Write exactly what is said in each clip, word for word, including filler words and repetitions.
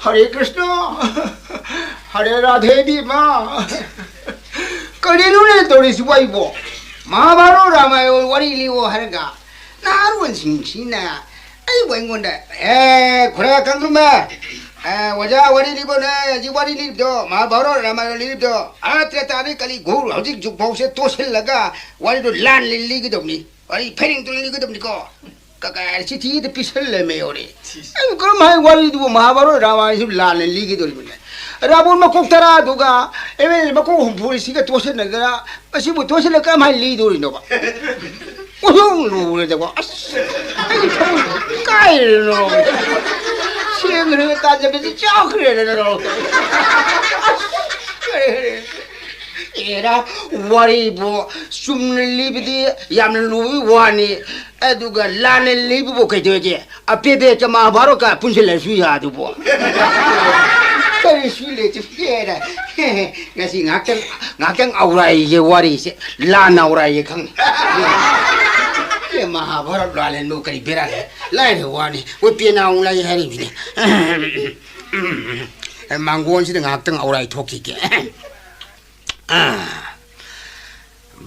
ꯍꯔꯦ ꯀ꯭ꯔꯤꯁꯅ, ꯍꯔꯦ ꯔꯥꯙꯦ ꯏꯕꯦꯝꯃ꯫ ꯀꯔꯤꯅꯣꯅꯦ ꯇꯧꯔꯤꯁꯤꯕꯨ ꯑꯩꯕꯣ? ꯃꯍꯥꯚꯥꯔꯠ ꯔꯥꯃꯥꯌꯟ ꯋꯥꯔꯤ ꯂꯤꯌꯣ ꯍꯥꯏꯔꯒ ꯅꯍꯥꯔꯣꯟꯁꯤꯡꯁꯤꯅ ꯑꯩꯕꯨ ꯑꯩꯉꯣꯟꯗ, "ꯑꯦ, ꯈꯨꯔꯥ ꯀꯪꯗ꯭ꯔꯨꯝꯕ, ꯑꯦ, ꯑꯣꯖꯥ ꯋꯥꯔꯤ ꯂꯤꯕꯅꯦ, ꯍꯧꯖꯤꯛ ꯋꯥꯔꯤ ꯂꯤꯕꯗꯣ, ꯃꯍꯥꯚꯥꯔꯠ ꯔꯥꯃꯥꯌꯟ ꯂꯤꯕꯗꯣ, ꯑꯥ ꯇ꯭ꯔꯦꯇꯥꯗꯒꯤ ꯀꯂꯤ ꯘꯣꯔ ꯍꯧꯖꯤꯛ ꯖꯨꯛ ꯐꯥꯎꯁꯦ ꯇꯣꯠꯁꯤꯜꯂꯒ ꯋꯥꯔꯤꯗꯣ ꯂꯥꯟꯅ ꯂꯤꯒꯗꯧꯕꯅꯤ, ꯋꯥꯔꯤ ꯐꯩꯔꯦꯡ ꯇꯨꯔꯦꯡ ꯂꯤꯒꯗꯧꯕꯅꯤꯀꯣ"꯫ ꯀꯀꯥ ꯆꯤꯊꯤ ꯑꯗ ꯄꯤꯁꯜꯂꯝꯃꯦ ꯌꯧꯔꯦ꯫ ꯑꯩꯕꯨ ꯀꯔꯝ ꯍꯥꯏ ꯋꯥꯔꯤꯗꯨꯕꯨ ꯃꯍꯥꯚꯥꯔꯠ ꯔꯥꯃꯥꯌꯟꯁꯤꯕꯨ ꯂꯥꯟꯅ ꯂꯤꯒꯗꯧꯔꯤꯕꯅꯦ? ꯔꯥꯕꯣꯟ ꯃꯀꯣꯛ ꯇꯔꯥꯗꯨꯒ ꯑꯦꯝ ꯑꯦꯜ ꯑꯦ ꯃꯀꯣꯛ ꯍꯨꯝꯐꯨꯁꯤꯒ ꯇꯣꯠꯁꯤꯟꯅꯗꯅ ꯃꯁꯤꯕꯨ ꯇꯣꯠꯁꯤꯜꯂ ꯀꯔꯝ ꯍꯥꯏꯅ ꯂꯤꯗꯧꯔꯤꯅꯣꯕ? ꯄꯣꯠꯁꯨꯝ ꯂꯨꯔꯦꯗꯀꯣ꯫ ꯑꯁ, ꯑꯩ ꯊꯃꯣꯏ ꯀꯥꯏꯔꯦꯗꯅ꯫ ꯁꯦꯝꯗ꯭ꯔꯒ ꯇꯥꯟꯖꯕꯁꯤ ꯆꯥꯎꯈ꯭ꯔꯦꯗꯅ꯫ ꯑꯁ, ꯀꯔꯤ, ꯀꯔꯤ? ꯑꯦꯔꯥ, ꯋꯥꯔꯤꯕꯨ ꯆꯨꯝꯅ ꯂꯤꯕꯗꯤ ꯌꯥꯝꯅ ꯂꯨꯕꯒꯤ ꯋꯥꯅꯤ, ꯑꯗꯨꯒ ꯂꯥꯟꯅ ꯂꯤꯕꯕꯨ ꯀꯩꯗꯧꯒꯦ? ꯑꯄꯦꯕꯦ ꯀ ꯃꯍꯥꯚꯥꯔꯠ ꯀ ꯄꯨꯟꯁꯤꯜꯂꯁꯨ ꯌꯥꯗꯨꯕꯨ꯫ ꯀꯔꯤꯁꯨ ꯂꯩꯇꯦ, ꯄꯦꯔꯦ꯫ ꯉꯁꯤ ꯉꯥꯏꯍꯥꯛꯇꯪ, ꯉꯥꯏꯍꯥꯛꯇꯪ ꯑꯧꯔꯥꯏꯒꯦ ꯋꯥꯔꯤꯁꯦ, ꯂꯥꯟꯅ ꯑꯧꯔꯥꯏꯒꯦ ꯈꯪꯉꯤ꯫ ꯑꯦ, ꯃꯍꯥꯚꯥꯔꯠ ꯂꯥꯜꯍꯟꯕꯨ ꯀꯔꯤ ꯕꯦꯔꯥ ꯂꯩ? ꯂꯥꯏꯔ ꯋꯥꯅꯤ, ꯃꯣꯏ ꯄꯦꯅꯥ ꯑꯃꯨꯛ ꯂꯩ ꯍꯥꯏꯔꯤꯕꯅꯤ꯫ ꯑꯦ, ꯃꯥꯡꯒꯣꯟꯁꯤꯗ ꯉꯥꯏꯍꯥꯛꯇꯪ ꯑꯧꯔꯥꯏ ꯊꯣꯛꯈꯤꯒꯦ꯫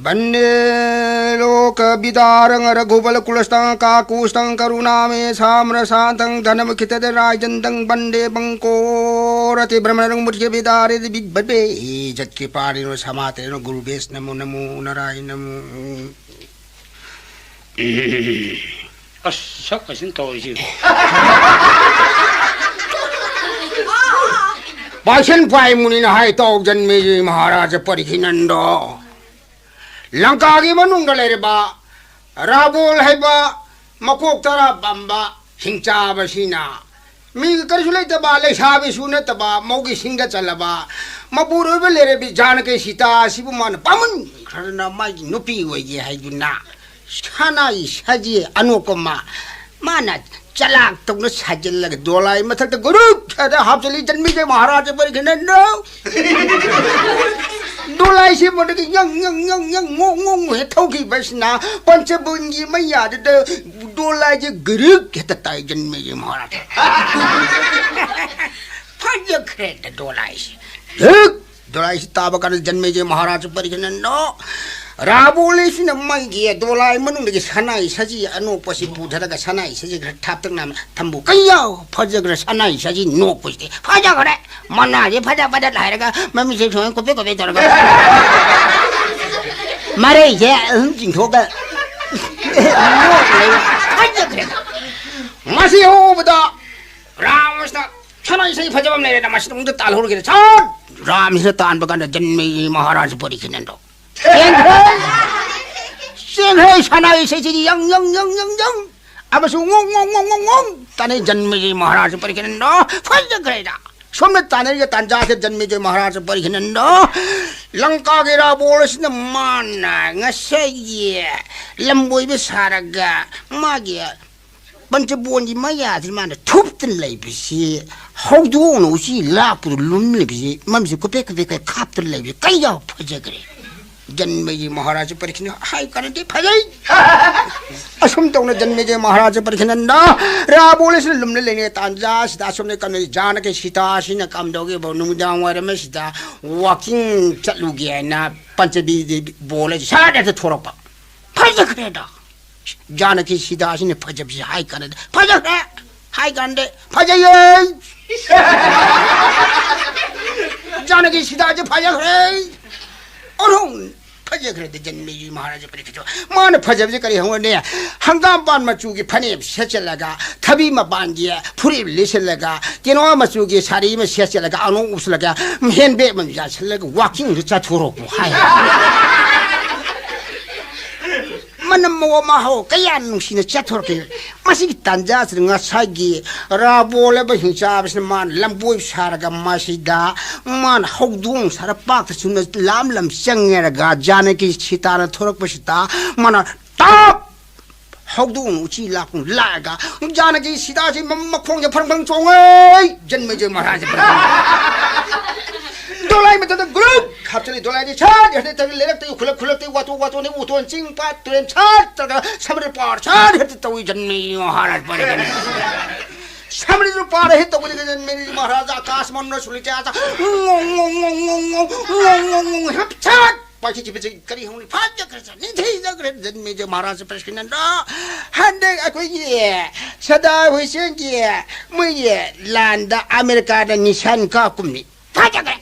ꯕꯟꯗꯦ ꯂꯣꯀ ꯕꯤꯗꯥꯔꯪ ꯔꯘꯨꯕꯂ ꯀꯨꯂꯁꯇꯪ ꯀꯥꯀꯨꯁꯇꯪ ꯀꯔꯨꯅꯥꯃꯦ ꯁꯥꯝꯔ ꯁꯥꯟꯇꯪ ꯙꯅꯃ ꯈꯤꯇꯗ ꯔꯥꯏꯖꯟꯗꯪ ꯕꯟꯗꯦ ꯕꯪꯀꯣꯔ ꯇꯤ ꯕ꯭ꯔꯍ꯭ꯃ ꯔꯪ ꯃꯨꯠꯀꯦ ꯕꯤꯗꯥꯔꯦ ꯕꯤꯕꯕꯦ ꯖꯠꯀꯤ ꯄꯥꯔꯤꯅꯣ ꯁꯃꯥꯇꯦꯅꯣ ꯒꯨꯔꯨ ꯕꯦꯁ ꯅꯃꯣ ꯅꯃꯣ ꯅꯔꯥꯏ ꯅꯃꯣ꯫ ꯑꯁ, ꯁꯛ ꯑꯁꯤꯅ ꯇꯧꯔꯤꯁꯤ꯫ ꯄꯥꯏꯁꯟ ꯄꯥꯏ ꯃꯨꯅꯤꯅ ꯍꯥꯏ ꯇꯧ ꯖꯟꯃꯦꯖꯤ ꯃꯍꯥꯔꯥꯖ ꯄꯔꯤꯈꯤꯅꯟꯗꯣ꯫ ꯂꯪꯀꯥꯒꯤ ꯃꯅꯨꯡꯗ ꯂꯩꯔꯤꯕ ꯔꯥꯕꯣꯜ ꯍꯥꯏꯕ ꯃꯀꯣꯛ ꯇꯔꯥ ꯄꯥꯝꯕ ꯍꯤꯡꯆꯥꯕꯁꯤꯅ ꯃꯤꯒꯤ ꯀꯔꯤꯁꯨ ꯂꯩꯇꯕ, ꯂꯩꯁꯥꯕꯤꯁꯨ ꯅꯠꯇꯕ, ꯃꯧꯒꯤ ꯁꯤꯡꯗ ꯆꯜꯂꯕ, ꯃꯄꯨꯔꯣꯏꯕ ꯂꯩꯔꯕꯤ ꯖꯥꯅꯀꯤ ꯁꯤꯇꯥ ꯑꯁꯤꯕꯨ ꯃꯥꯅ ꯄꯥꯝꯃꯟꯈ꯭ꯔꯗꯅ ꯃꯥꯒꯤ ꯅꯨꯄꯤ ꯑꯣꯏꯒꯦ ꯍꯥꯏꯗꯨꯅ ꯁꯅꯥꯒꯤ ꯁꯖꯤ ꯑꯅꯣꯛꯄ ꯑꯃ ꯃꯥꯅ ꯆꯂꯥꯛ ꯇꯧꯅ ꯁꯥꯖꯤꯜꯂꯒ ꯗꯣꯂꯥꯏ ꯃꯊꯛꯇ ꯒꯨꯔꯨꯞ ꯁꯥꯗ ꯍꯥꯞꯆꯤꯜꯂꯤ꯫ ꯖꯟꯃꯤꯖꯦ ꯃꯍꯥꯔꯥꯖ ꯄꯔꯤꯈꯅꯟꯗꯣ꯫ ꯗꯣꯂꯥꯏꯁꯤ ꯃꯗꯨꯒꯤ ꯌꯪ, ꯌꯪ, ꯌꯪ, ꯌꯪ, ꯉꯣꯡ, ꯉꯣꯡ ꯍꯦꯛ ꯊꯧꯈꯤꯕꯁꯤꯅ ꯄꯟꯆꯕꯨꯟꯒꯤ ꯃꯩꯌꯥꯗꯨꯗ ꯗꯣꯂꯥꯏꯁꯦ ꯒ꯭ꯔꯤꯛ ꯍꯦꯛꯇ ꯇꯥꯏ ꯖꯟꯃꯦꯖꯌ ꯃꯍꯥꯔꯥꯖ꯫ ꯐꯖꯈ꯭ꯔꯦꯗ ꯗꯣꯂꯥꯏꯁꯦ꯫ ꯒ꯭ꯔꯤꯛ ꯗꯣꯂꯥꯏꯁꯦ ꯇꯥꯕ ꯀꯥꯟꯗ ꯖꯟꯃꯦꯖꯌ ꯃꯍꯥꯔꯥꯖ ꯄꯔꯤꯈ꯭ꯌꯥꯅꯟꯗꯣ ꯔꯥꯕꯣꯂꯤꯁꯤꯅ ꯃꯥꯒꯤ ꯗꯣꯂꯥꯏ ꯃꯅꯨꯡꯗꯒꯤ ꯁꯅꯥꯏ ꯁꯖꯤ ꯑꯅꯣꯛꯄꯁꯤ ꯄꯨꯊꯔꯒ ꯁꯅꯥꯏ ꯁꯖꯤ ꯈꯔ ꯊꯥꯞꯇꯛꯅ ꯊꯝꯕꯨ ꯀꯩꯌꯥ ꯐꯖꯈ꯭ꯔꯦ ꯁꯅꯥꯏ ꯁꯖꯤ ꯅꯣꯛꯄꯁꯤꯗꯤ꯫ ꯐꯖꯈ꯭ꯔꯦ꯫ ꯃꯅꯥꯁꯦ ꯐꯖ ꯐꯖ ꯍꯥꯏꯔꯒ ꯃꯃꯤꯠꯁꯦ ꯁꯨꯃꯥꯏꯅ ꯀꯨꯞꯄꯦ ꯀꯨꯞꯄꯦ ꯇꯧꯔꯒ ꯃꯔꯩꯁꯦ ꯑꯗꯨꯝ ꯆꯤꯡꯊꯣꯛꯑꯒ ꯐꯖꯈ꯭ꯔꯦ꯫ ꯃꯁꯤ ꯎꯕꯗ ꯔꯥꯝꯁꯤꯅ ꯁꯅꯥ ꯏꯁꯩ ꯐꯖꯕ ꯑꯃ ꯂꯩꯔꯦꯅ ꯃꯁꯤꯗ ꯑꯃꯨꯛꯇ ꯇꯥꯜꯍꯧꯔꯒꯦ꯫ ꯁꯠ! ꯔꯥꯝꯁꯤꯅ ꯇꯥꯟꯕ ꯀꯥꯟꯗ ꯖꯟꯃꯦꯖꯌ ꯃꯍꯥꯔꯥꯖ ꯄꯔꯤꯈ꯭ꯌꯥꯅꯟꯗꯣ ꯆꯦꯟꯈ꯭ꯔꯦ꯫ ꯆꯦꯟꯈ꯭ꯔꯦ꯫ ꯁꯅꯥ ꯏꯁꯩꯁꯤꯗꯤ ꯌꯪ ꯌꯪ ꯌꯪ ꯌꯪ ꯌꯪ꯫ ꯑꯃꯁꯨ ꯉꯣꯡ ꯉꯣꯡ ꯉꯣꯡ ꯉꯣꯡ ꯉꯣꯡ ꯇꯥꯅꯩ꯫ ꯖꯟꯃꯦꯖꯌ ꯃꯍꯥꯔꯥꯖ ꯄꯔꯤꯈ꯭ꯌꯥꯅꯟꯗꯣ ꯐꯖꯈ꯭ꯔꯦꯗ꯫ ꯁꯣꯝꯗ ꯇꯥꯟꯅꯔꯤꯕ ꯇꯥꯟꯖꯥꯁꯤꯗ ꯖꯟꯃꯦꯖꯌ ꯃꯍꯥꯔꯥꯖ ꯄꯔꯤꯈ꯭ꯌꯥꯅꯟꯗꯣ ꯂꯪꯀꯥꯒꯤ ꯔꯥꯕꯣꯟ ꯑꯁꯤꯅ ꯃꯥꯅ ꯉꯁꯥꯏꯒꯤ ꯂꯝꯕꯣꯏꯕ ꯁꯥꯔꯒ ꯃꯥꯒꯤ ꯄꯟꯆꯕꯣꯟꯒꯤ ꯃꯌꯥꯁꯤ ꯃꯥꯅ ꯊꯨꯞꯇꯅ ꯂꯩꯕꯁꯤ, ꯍꯧꯗꯣꯡꯅ ꯎꯆꯤ ꯂꯥꯛꯄꯗ ꯂꯨꯝ ꯂꯩꯕꯁꯤ, ꯃꯃꯤꯠꯁꯤ ꯀꯨꯞꯄꯦ ꯀꯨꯞꯄꯦ ꯀꯨꯞꯄꯦ ꯈꯥꯞꯇꯅ ꯂꯩꯕꯁꯤ ꯀꯩ ꯌꯥꯎ ꯐꯖꯈ꯭ꯔꯦ꯫ ꯖꯟꯃꯦꯖꯌ ꯃꯍꯥꯔꯥꯖ ꯄꯔꯤꯈ꯭ꯌꯥꯅꯟꯗ ꯍꯥꯏ ꯀꯥꯟꯗꯗꯤ ꯐꯖꯩ꯫ ꯑꯁꯨꯝ ꯇꯧꯅ ꯖꯟꯃꯦꯖꯌ ꯃꯍꯥꯔꯥꯖ ꯄꯔꯤꯈ꯭ꯌꯥꯅꯟꯗ ꯔꯥꯕꯣꯟ ꯑꯁꯤꯅ ꯂꯨꯝꯅ ꯂꯩꯔꯤꯉꯩ ꯇꯥꯟꯖꯥ ꯑꯁꯤꯗ ꯑꯁꯣꯝꯗ ꯀꯟꯅ ꯖꯥꯅꯀꯤ ꯁꯤꯇꯥ ꯑꯁꯤꯅ ꯀꯝꯗꯧꯒꯦꯕꯨ ꯅꯨꯃꯤꯗꯥꯡ ꯋꯥꯏꯔꯝ ꯑꯁꯤꯗ ꯋꯥꯀꯤꯡ ꯆꯠꯂꯨꯒꯦ ꯍꯥꯏꯅ ꯄꯟꯆꯕꯤꯗꯤ ꯕꯣꯜ ꯑꯁꯤ ꯁꯠ ꯍꯦꯛꯇ ꯊꯣꯔꯛꯄ꯫ ꯐꯖꯈ꯭ꯔꯦꯗ꯫ ꯖꯥꯅꯀꯤ ꯁꯤꯗꯥꯁꯤꯅ ꯐꯖꯕꯁꯤ ꯍꯥꯏ ꯀꯥꯟꯗ ꯐꯖꯈ꯭ꯔꯦ꯫ ꯍꯥꯏ ꯀꯥꯟꯗ ꯐꯖꯩꯌꯦ꯫ ꯖꯥꯅꯀꯤ ꯁꯤꯗꯥꯁꯤ ꯐꯖꯈ꯭ꯔꯦ꯫ ꯑꯣꯟꯊꯣꯛ ꯐꯖꯈ꯭ꯔꯦꯗ ꯖꯟꯃꯦꯖꯌ ꯃꯍꯥꯔꯥꯖ ꯄꯔꯤꯈ꯭ꯌꯥꯠꯇꯣ꯫ ꯃꯥꯅ ꯐꯖꯕꯁꯤ ꯀꯔꯤ ꯍꯪꯉꯨꯔꯅꯤ? ꯍꯪꯒꯥꯝꯄꯥꯟ ꯃꯆꯨꯒꯤ ꯐꯅꯦꯛ ꯁꯦꯠꯆꯜꯂꯒ, ꯊꯕꯤ ꯃꯄꯥꯟꯒꯤ ꯐꯨꯔꯤꯠ ꯂꯤꯠꯁꯜꯂꯒ, ꯇꯦꯅꯋꯥ ꯃꯆꯨꯒꯤ ꯁꯥꯔꯤ ꯑꯃ ꯁꯦꯠꯆꯜꯂꯒ, ꯑꯅꯣꯛ ꯎꯞꯁꯜꯂꯒ, ꯍꯦꯟ ꯕꯦꯒ ꯑꯃ ꯌꯥꯟꯁꯜꯂꯒ ꯋꯥꯀꯤꯡꯗ ꯆꯠꯊꯣꯔꯛꯄ ꯍꯥꯏ꯫ ꯃꯅꯝ ꯃꯍꯥꯎ ꯀꯌꯥ ꯅꯨꯡꯁꯤꯅ ꯆꯠꯊꯣꯔꯛꯈꯤ꯫ ꯃꯁꯤꯒꯤ ꯇꯥꯟꯖꯥꯁꯤꯗ ꯉꯁꯥꯏꯒꯤ ꯔꯥꯕꯣꯟ ꯍꯥꯏꯕ ꯍꯤꯡꯆꯥꯕꯁꯤꯅ ꯃꯥꯅ ꯂꯝꯕꯣꯏ ꯁꯥꯔꯒ ꯃꯁꯤꯗ ꯃꯥꯅ ꯍꯧꯗꯣꯡ ꯁꯥꯔ ꯄꯥꯛꯇ ꯆꯨꯝꯅ ꯂꯥꯝ ꯂꯝ ꯆꯪꯉꯦꯔꯒ ꯖꯥꯅꯀꯤ ꯁꯤꯇꯥꯅ ꯊꯣꯔꯛꯄꯁꯤꯗ ꯃꯥꯅ ꯇꯞ ꯍꯧꯗꯣꯡ ꯎꯆꯤ ꯂꯥꯛꯄ ꯂꯥꯛꯑꯒ ꯖꯥꯅꯀꯤ ꯁꯤꯇꯥꯁꯤ ꯃ-, ꯃꯈꯣꯡꯁꯦ ꯐꯔꯪ ꯐꯔꯪ ꯆꯣꯡꯉꯦ꯫ ꯖꯟꯃꯦꯖꯌ ꯃꯍꯥꯔꯥꯖ ꯐꯔꯪ ꯐꯔꯪ꯫ ꯗꯣꯂꯥꯏ ꯃꯇꯝꯗ ꯒ꯭ꯔꯨꯞ ꯍꯥꯞꯆꯤꯜꯂꯤ꯫ ꯗꯣꯂꯥꯏꯗꯤ ꯁꯠ ꯍꯦꯛꯇ ꯇꯧꯏ, ꯂꯩꯔꯛꯇꯒꯤ ꯈꯨꯜꯂꯛ, ꯈꯨꯜꯂꯛꯇꯒꯤ ꯋꯥꯊꯣꯛ, ꯋꯥꯊꯣꯛꯅꯤ ꯎꯊꯣꯟ ꯆꯤꯡ ꯄꯥꯠ ꯇꯨꯔꯦꯟ ꯁꯠ ꯇꯧꯔꯒ ꯁꯃꯨꯗ꯭ꯔ ꯄꯥꯔ ꯁꯠ ꯍꯦꯛꯇ ꯇꯧꯏ꯫ ꯖꯟꯃꯤ ꯃꯍꯥꯔꯥꯖ ꯄꯔꯤꯈ꯭ꯔꯅꯤ꯫ ꯁꯃꯨꯗ꯭ꯔ ꯄꯥꯔ ꯍꯦꯛ ꯇꯧꯕꯗꯒꯤ ꯖꯟꯃꯤ ꯃꯍꯥꯔꯥꯖ ꯑꯀꯥꯁ ꯃꯟꯗ ꯁꯨꯂꯤꯇ꯭ꯌꯥ ꯉꯣꯡ ꯉꯣꯡ ꯉꯣꯡ ꯉꯣꯡ ꯉꯣꯡ ꯉꯣꯡ ꯉꯣꯡ ꯉꯣꯡ ꯍꯦꯛ ꯁꯠ ꯄꯥꯏꯊꯤ ꯆꯤꯕꯁꯤ ꯀꯔꯤ ꯍꯧꯅꯤ? ꯐꯥꯖꯈ꯭ꯔꯦ, ꯅꯤꯡꯊꯤꯖꯈ꯭ꯔꯦ ꯖꯟꯃꯦꯖ ꯃꯍꯥꯔꯥꯖ ꯄ꯭ꯔꯦꯁꯀꯤꯅꯟꯗ꯫ ꯍꯟꯗꯛ ꯑꯩꯈꯣꯏꯒꯤ ꯁꯗꯥꯝ ꯍꯨꯁꯦꯟꯒꯤ ꯃꯣꯏꯒꯤ ꯂꯥꯟꯗ ꯑꯃꯦꯔꯤꯀꯥꯗ ꯅꯤꯁꯥꯟ ꯀꯥꯞꯀꯨꯝꯅꯤ꯫ ꯐꯥꯖꯈ꯭ꯔꯦ꯫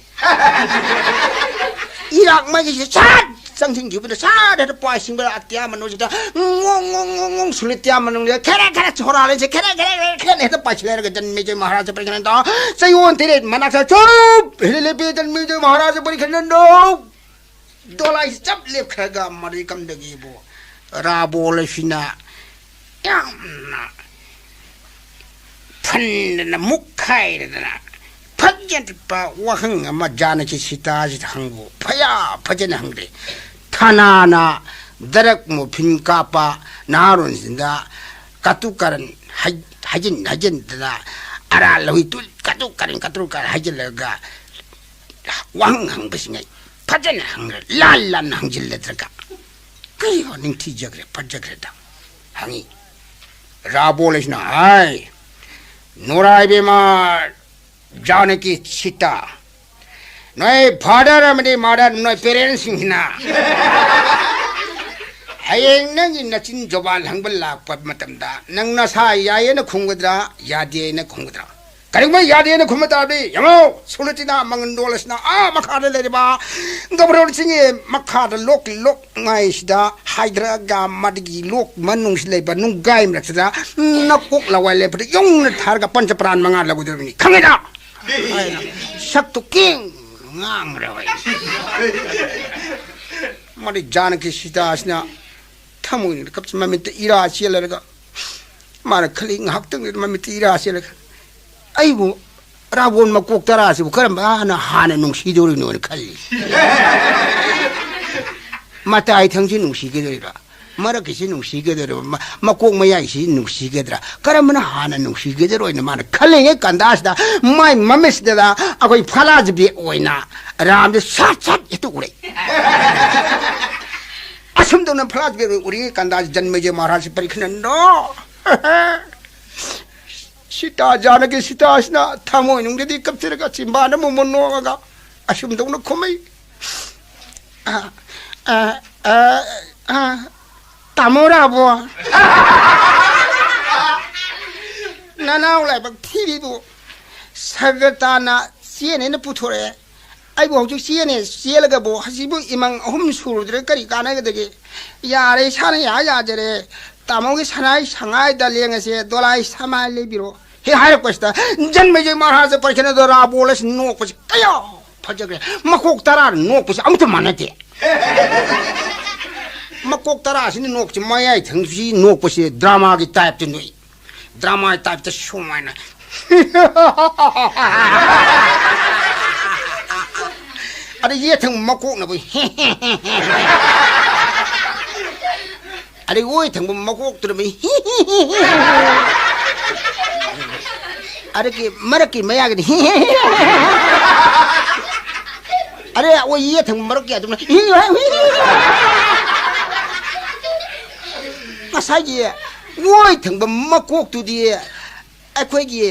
ꯏꯔꯥꯛ ꯃꯥꯒꯤꯁꯦ ꯁꯠ ꯆꯪꯁꯤꯟꯈꯤꯕꯗ ꯁꯠ ꯍꯦꯛꯇ ꯄꯥꯏꯁꯤꯡꯕ ꯑꯇꯤꯌꯥ ꯃꯅꯨꯡꯁꯤꯗ ꯉꯣꯡ ꯉꯣꯡ ꯉꯣꯡ ꯉꯣꯡ ꯁꯨꯂꯤꯇꯤꯌꯥ ꯃꯅꯨꯡꯁꯤꯗ ꯈꯦꯔꯦ ꯈꯦꯔꯦ ꯁꯣꯔꯥ ꯂꯩꯁꯦ ꯈꯦꯔꯦ ꯈꯦꯔꯦ ꯈꯦꯔꯦ ꯈꯦꯔꯦ ꯍꯦꯛꯇ ꯄꯥꯏꯁꯤꯜꯂꯦ꯫ ꯍꯥꯏꯔꯒ ꯖꯟꯃꯦꯖ ꯃꯍꯥꯔꯥꯖ ꯄꯔꯤꯈꯅꯟꯗ ꯆꯌꯣꯜ ꯇꯔꯦꯠ ꯃꯅꯥꯛꯇ ꯆꯨꯞ ꯍꯦꯛꯇ ꯂꯦꯞꯄꯤ꯫ ꯖꯟꯃꯦꯖ ꯃꯍꯥꯔꯥꯖ ꯄꯔꯤꯈꯅꯟꯗ ꯗꯣꯂꯥꯏꯁꯤ ꯆꯞ ꯂꯦꯞꯈ꯭ꯔꯒ ꯃꯔꯩ ꯀꯝꯗꯒꯤꯕꯨ ꯔꯥꯕꯣꯜ ꯑꯁꯤꯅ ꯌꯥꯝꯅ ꯐꯟꯗꯅ ꯃꯨꯛꯈꯥꯏꯔꯗꯅ ꯐꯖꯅ ꯋꯥꯍꯪ ꯑꯃ ꯖꯥꯅꯀꯤ ꯁꯤꯇꯥꯁꯤꯗ ꯍꯪꯕꯨ ꯐꯌꯥ ꯐꯖꯅ ꯍꯪꯗꯦ꯫ ꯊꯥꯅꯥꯅ ꯗ꯭ꯔꯒ ꯃꯣꯐꯤꯟ ꯀꯥꯞꯄ ꯅꯍꯥꯔꯣꯟꯁꯤꯡꯗ ꯀꯇꯨ ꯀꯔꯟ ꯍꯥꯏ-, ꯍꯥꯏꯖꯤꯟ ꯍꯥꯏꯖꯤꯟꯗꯅ ꯑꯔꯥ ꯂꯧꯏ ꯇꯨ ꯀꯇꯨ ꯀꯔꯟ ꯀꯇꯨ ꯀꯔꯟ ꯍꯥꯏꯖꯤꯜꯂꯒ ꯋꯥꯍꯪ ꯍꯪꯕꯁꯤꯡ ꯑꯩ ꯐꯖꯅ ꯍꯪꯉꯦ, ꯂꯥꯟ ꯂꯥꯟꯅ ꯍꯪꯖꯤꯜꯂꯗ꯭ꯔꯒ ꯀꯔꯤꯒꯨꯝꯕ ꯅꯤꯡꯊꯤꯖꯈ꯭ꯔꯦ ꯐꯠꯖꯈ꯭ꯔꯦꯗ ꯍꯪꯉꯤ꯫ ꯔꯥꯕꯣꯜ ꯑꯁꯤꯅ ꯍꯥꯏ, ꯅꯨꯔꯥꯏꯕꯦꯝꯃ ꯖꯥꯅꯀꯤ ꯁꯤꯇꯥ, ꯅꯣꯏ ꯐꯥꯗꯔ ꯑꯃꯗꯤ ꯃꯥꯗꯔ, ꯅꯣꯏ ꯄꯦꯔꯦꯟꯁꯁꯤꯡꯁꯤꯅ ꯍꯌꯦꯡ ꯅꯪꯒꯤ ꯅꯆꯤꯟ ꯖꯣꯕꯥꯟ ꯍꯪꯕ ꯂꯥꯛꯄ ꯃꯇꯝꯗ ꯅꯪ ꯅꯁꯥ ꯌꯥꯏꯌꯦꯅ ꯈꯨꯝꯒꯗ꯭ꯔꯥ, ꯌꯥꯗꯦꯅ ꯈꯨꯝꯒꯗ꯭ꯔꯥ? ꯀꯔꯤꯒꯨꯝꯕ ꯌꯥꯗꯦꯅ ꯈꯨꯝꯕ ꯇꯥꯔꯗꯤ, ꯌꯦꯡꯉꯣ, ꯁꯨꯔꯨꯆꯤꯅ ꯃꯉꯟꯗꯣꯜ ꯑꯁꯤꯅ ꯑꯥ ꯃꯈꯥꯗ ꯂꯩꯔꯤꯕ ꯒꯕ꯭ꯔꯣꯟ ꯆꯤꯡꯒꯤ ꯃꯈꯥꯗ ꯂꯣꯛ ꯂꯣꯛꯉꯥꯏꯁꯤꯗ ꯍꯥꯏꯗ꯭ꯔꯒ ꯃꯗꯨꯒꯤ ꯂꯣꯛ ꯃꯅꯨꯡꯁꯤ ꯂꯩꯕ ꯅꯨꯡꯒꯥꯏ ꯃꯔꯛꯁꯤꯗ ꯅꯀꯣꯛ ꯂꯋꯥꯏ ꯂꯦꯞꯄꯗ ꯌꯧꯅ ꯊꯥꯔꯒ ꯄꯟꯆ ꯄ꯭ꯔꯥꯟ ꯃꯉꯥ ꯂꯧꯒꯗꯧꯔꯤꯕꯅꯤ, ꯈꯪꯉꯦꯗ? ꯍꯥꯏꯅ ꯁꯛꯇꯨ ꯀꯦꯡ ꯉꯥꯡꯈ꯭ꯔꯦ ꯍꯣꯏ꯫ ꯃꯗꯨ ꯖꯥꯅꯀꯤ ꯁꯤꯇꯥꯁꯤꯅ ꯊꯃꯣꯏꯅ ꯀꯞꯆ ꯃꯃꯤꯠꯇ ꯏꯔꯥ ꯆꯦꯜꯂꯔꯒ ꯃꯥꯅ ꯈꯜꯂꯤ, ꯉꯥꯏꯍꯥꯛꯇꯪꯗꯨꯗ ꯃꯃꯤꯠꯇ ꯏꯔꯥ ꯆꯦꯜꯂꯒ, "ꯑꯩꯕꯨ ꯔꯥꯕꯣꯟ ꯃꯀꯣꯛ ꯇꯔꯥꯁꯤꯕꯨ ꯀꯔꯝꯕꯅ ꯍꯥꯟꯅ ꯅꯨꯡꯁꯤꯗꯧꯔꯤꯅꯣꯅ ꯈꯜꯂꯤ꯫ ꯃꯇꯥꯏ ꯊꯪꯁꯤ ꯅꯨꯡꯁꯤꯒꯗꯣꯔꯤꯕ꯭ꯔꯥ? ꯃꯔꯛꯀꯤꯁꯤ ꯅꯨꯡꯁꯤꯒꯗꯣꯔꯤꯕ, ꯃ-, ꯃꯀꯣꯛ ꯃꯌꯥꯏꯁꯤ ꯅꯨꯡꯁꯤꯒꯗ꯭ꯔꯥ, ꯀꯔꯝꯕꯅ ꯍꯥꯟꯅ ꯅꯨꯡꯁꯤꯒꯗꯣꯏꯔꯣꯏꯅ ꯃꯥꯅ ꯈꯜꯂꯤꯉꯩ ꯀꯟꯗꯥꯁꯤꯗ, ꯃꯥꯏ ꯃꯃꯤꯠꯁꯤꯗ ꯑꯩꯈꯣꯏ ꯐꯂꯥꯖꯕꯤ ꯑꯣꯏꯅ ꯔꯥꯝꯁꯦ ꯁꯠ ꯁꯠ ꯍꯦꯛꯇ ꯎꯔꯛꯏ꯫ ꯑꯁꯨꯝ ꯇꯧꯅ ꯐꯂꯥꯖꯕꯤ ꯑꯣꯏꯅ ꯎꯔꯤꯉꯩ ꯀꯟꯗꯥꯁꯤ ꯖꯟꯃꯦꯖꯌ ꯃꯍꯥꯔꯥꯖꯁꯤ ꯄꯔꯤꯈꯅꯟꯗꯣ꯫ ꯁꯤꯇꯥ ꯖꯥꯅꯀꯤ ꯁꯤꯇꯥꯁꯤꯅ ꯊꯃꯣꯏꯅꯨꯡꯗꯗꯤ ꯀꯞꯆꯔꯒ ꯆꯤꯝꯕꯥꯟꯗ ꯑꯃꯨꯛ ꯃꯨꯛ ꯅꯣꯛꯑꯒ ꯑꯁꯨꯝ ꯇꯧꯅ ꯈꯨꯝꯃꯩ꯫ "ꯑ, ꯑ, ꯑ, ꯑ, ꯇꯥꯃꯣ ꯔꯥꯕꯣ, ꯅꯅꯥꯎ ꯂꯥꯏꯕꯛ ꯊꯤꯔꯤꯕꯨ ꯁꯒꯇꯥꯅ ꯆꯦꯟꯅꯦꯅ ꯄꯨꯊꯣꯔꯛꯑꯦ꯫ ꯑꯩꯕꯨ ꯍꯧꯖꯤꯛ ꯆꯦꯟꯅꯦ ꯆꯦꯜꯂꯒꯕꯨ ꯍꯧꯖꯤꯛꯄꯨ ꯏꯃꯪ ꯑꯍꯨꯝ ꯁꯨꯔꯨꯗ꯭ꯔꯦ, ꯀꯔꯤ ꯀꯥꯟꯅꯒꯗꯒꯦ? ꯌꯥꯔꯦ, ꯏꯁꯥꯅ ꯌꯥ ꯌꯥꯖꯔꯦ꯫ ꯇꯥꯃꯣꯒꯤ ꯁꯅꯥꯏ ꯁꯉꯥꯏꯗ ꯂꯦꯡꯉꯁꯦ, ꯗꯣꯂꯥꯏ ꯁꯃꯥꯏ ꯂꯩꯕꯤꯔꯣ" ꯍꯦꯛ ꯍꯥꯏꯔꯛꯄꯁꯤꯗ ꯖꯟꯃꯦꯖꯌ ꯃꯍꯥꯔꯥꯖ ꯄꯔꯤꯈꯅꯗ ꯔꯥꯕꯣꯜ ꯑꯁꯤ ꯅꯣꯛꯄꯁꯤ ꯀꯌꯥ ꯐꯖꯈ꯭ꯔꯦ꯫ ꯃꯀꯣꯛ ꯇꯔꯥ ꯅꯣꯛꯄꯁꯤ ꯑꯃꯠꯇ ꯃꯥꯟꯅꯗꯦ꯫ ꯃꯀꯣꯛ ꯇꯔꯥꯁꯤꯅ ꯅꯣꯛꯄꯁꯤ, ꯃꯌꯥꯏ ꯊꯪꯁꯤ ꯅꯣꯛꯄꯁꯤ ꯗ꯭ꯔꯃꯥꯒꯤ ꯇꯥꯏꯞꯇ ꯅꯣꯛꯏ꯫ ꯗ꯭ꯔꯃꯥꯒꯤ ꯇꯥꯏꯞꯇ ꯁꯨꯃꯥꯏꯅ꯫ ꯑꯗ ꯌꯦꯠ ꯊꯪꯕ ꯃꯀꯣꯛꯅꯕ꯫ ꯑꯗꯩ ꯑꯣꯏ ꯊꯪꯕ ꯃꯀꯣꯛꯇꯨꯅ ꯃꯤ꯫ ꯑꯗꯒꯤ ꯃꯔꯛꯀꯤ ꯃꯌꯥꯒꯤꯗꯤ꯫ ꯑꯗꯩ ꯑꯣꯏ ꯌꯦ ꯊꯪꯕ ꯃꯔꯛꯀꯤ ꯑꯗꯨꯅ꯫ ꯉꯁꯥꯏꯒꯤ ꯑꯣꯏ ꯊꯪꯕ ꯃꯀꯣꯛꯇꯨꯗꯤ ꯑꯩꯈꯣꯏꯒꯤ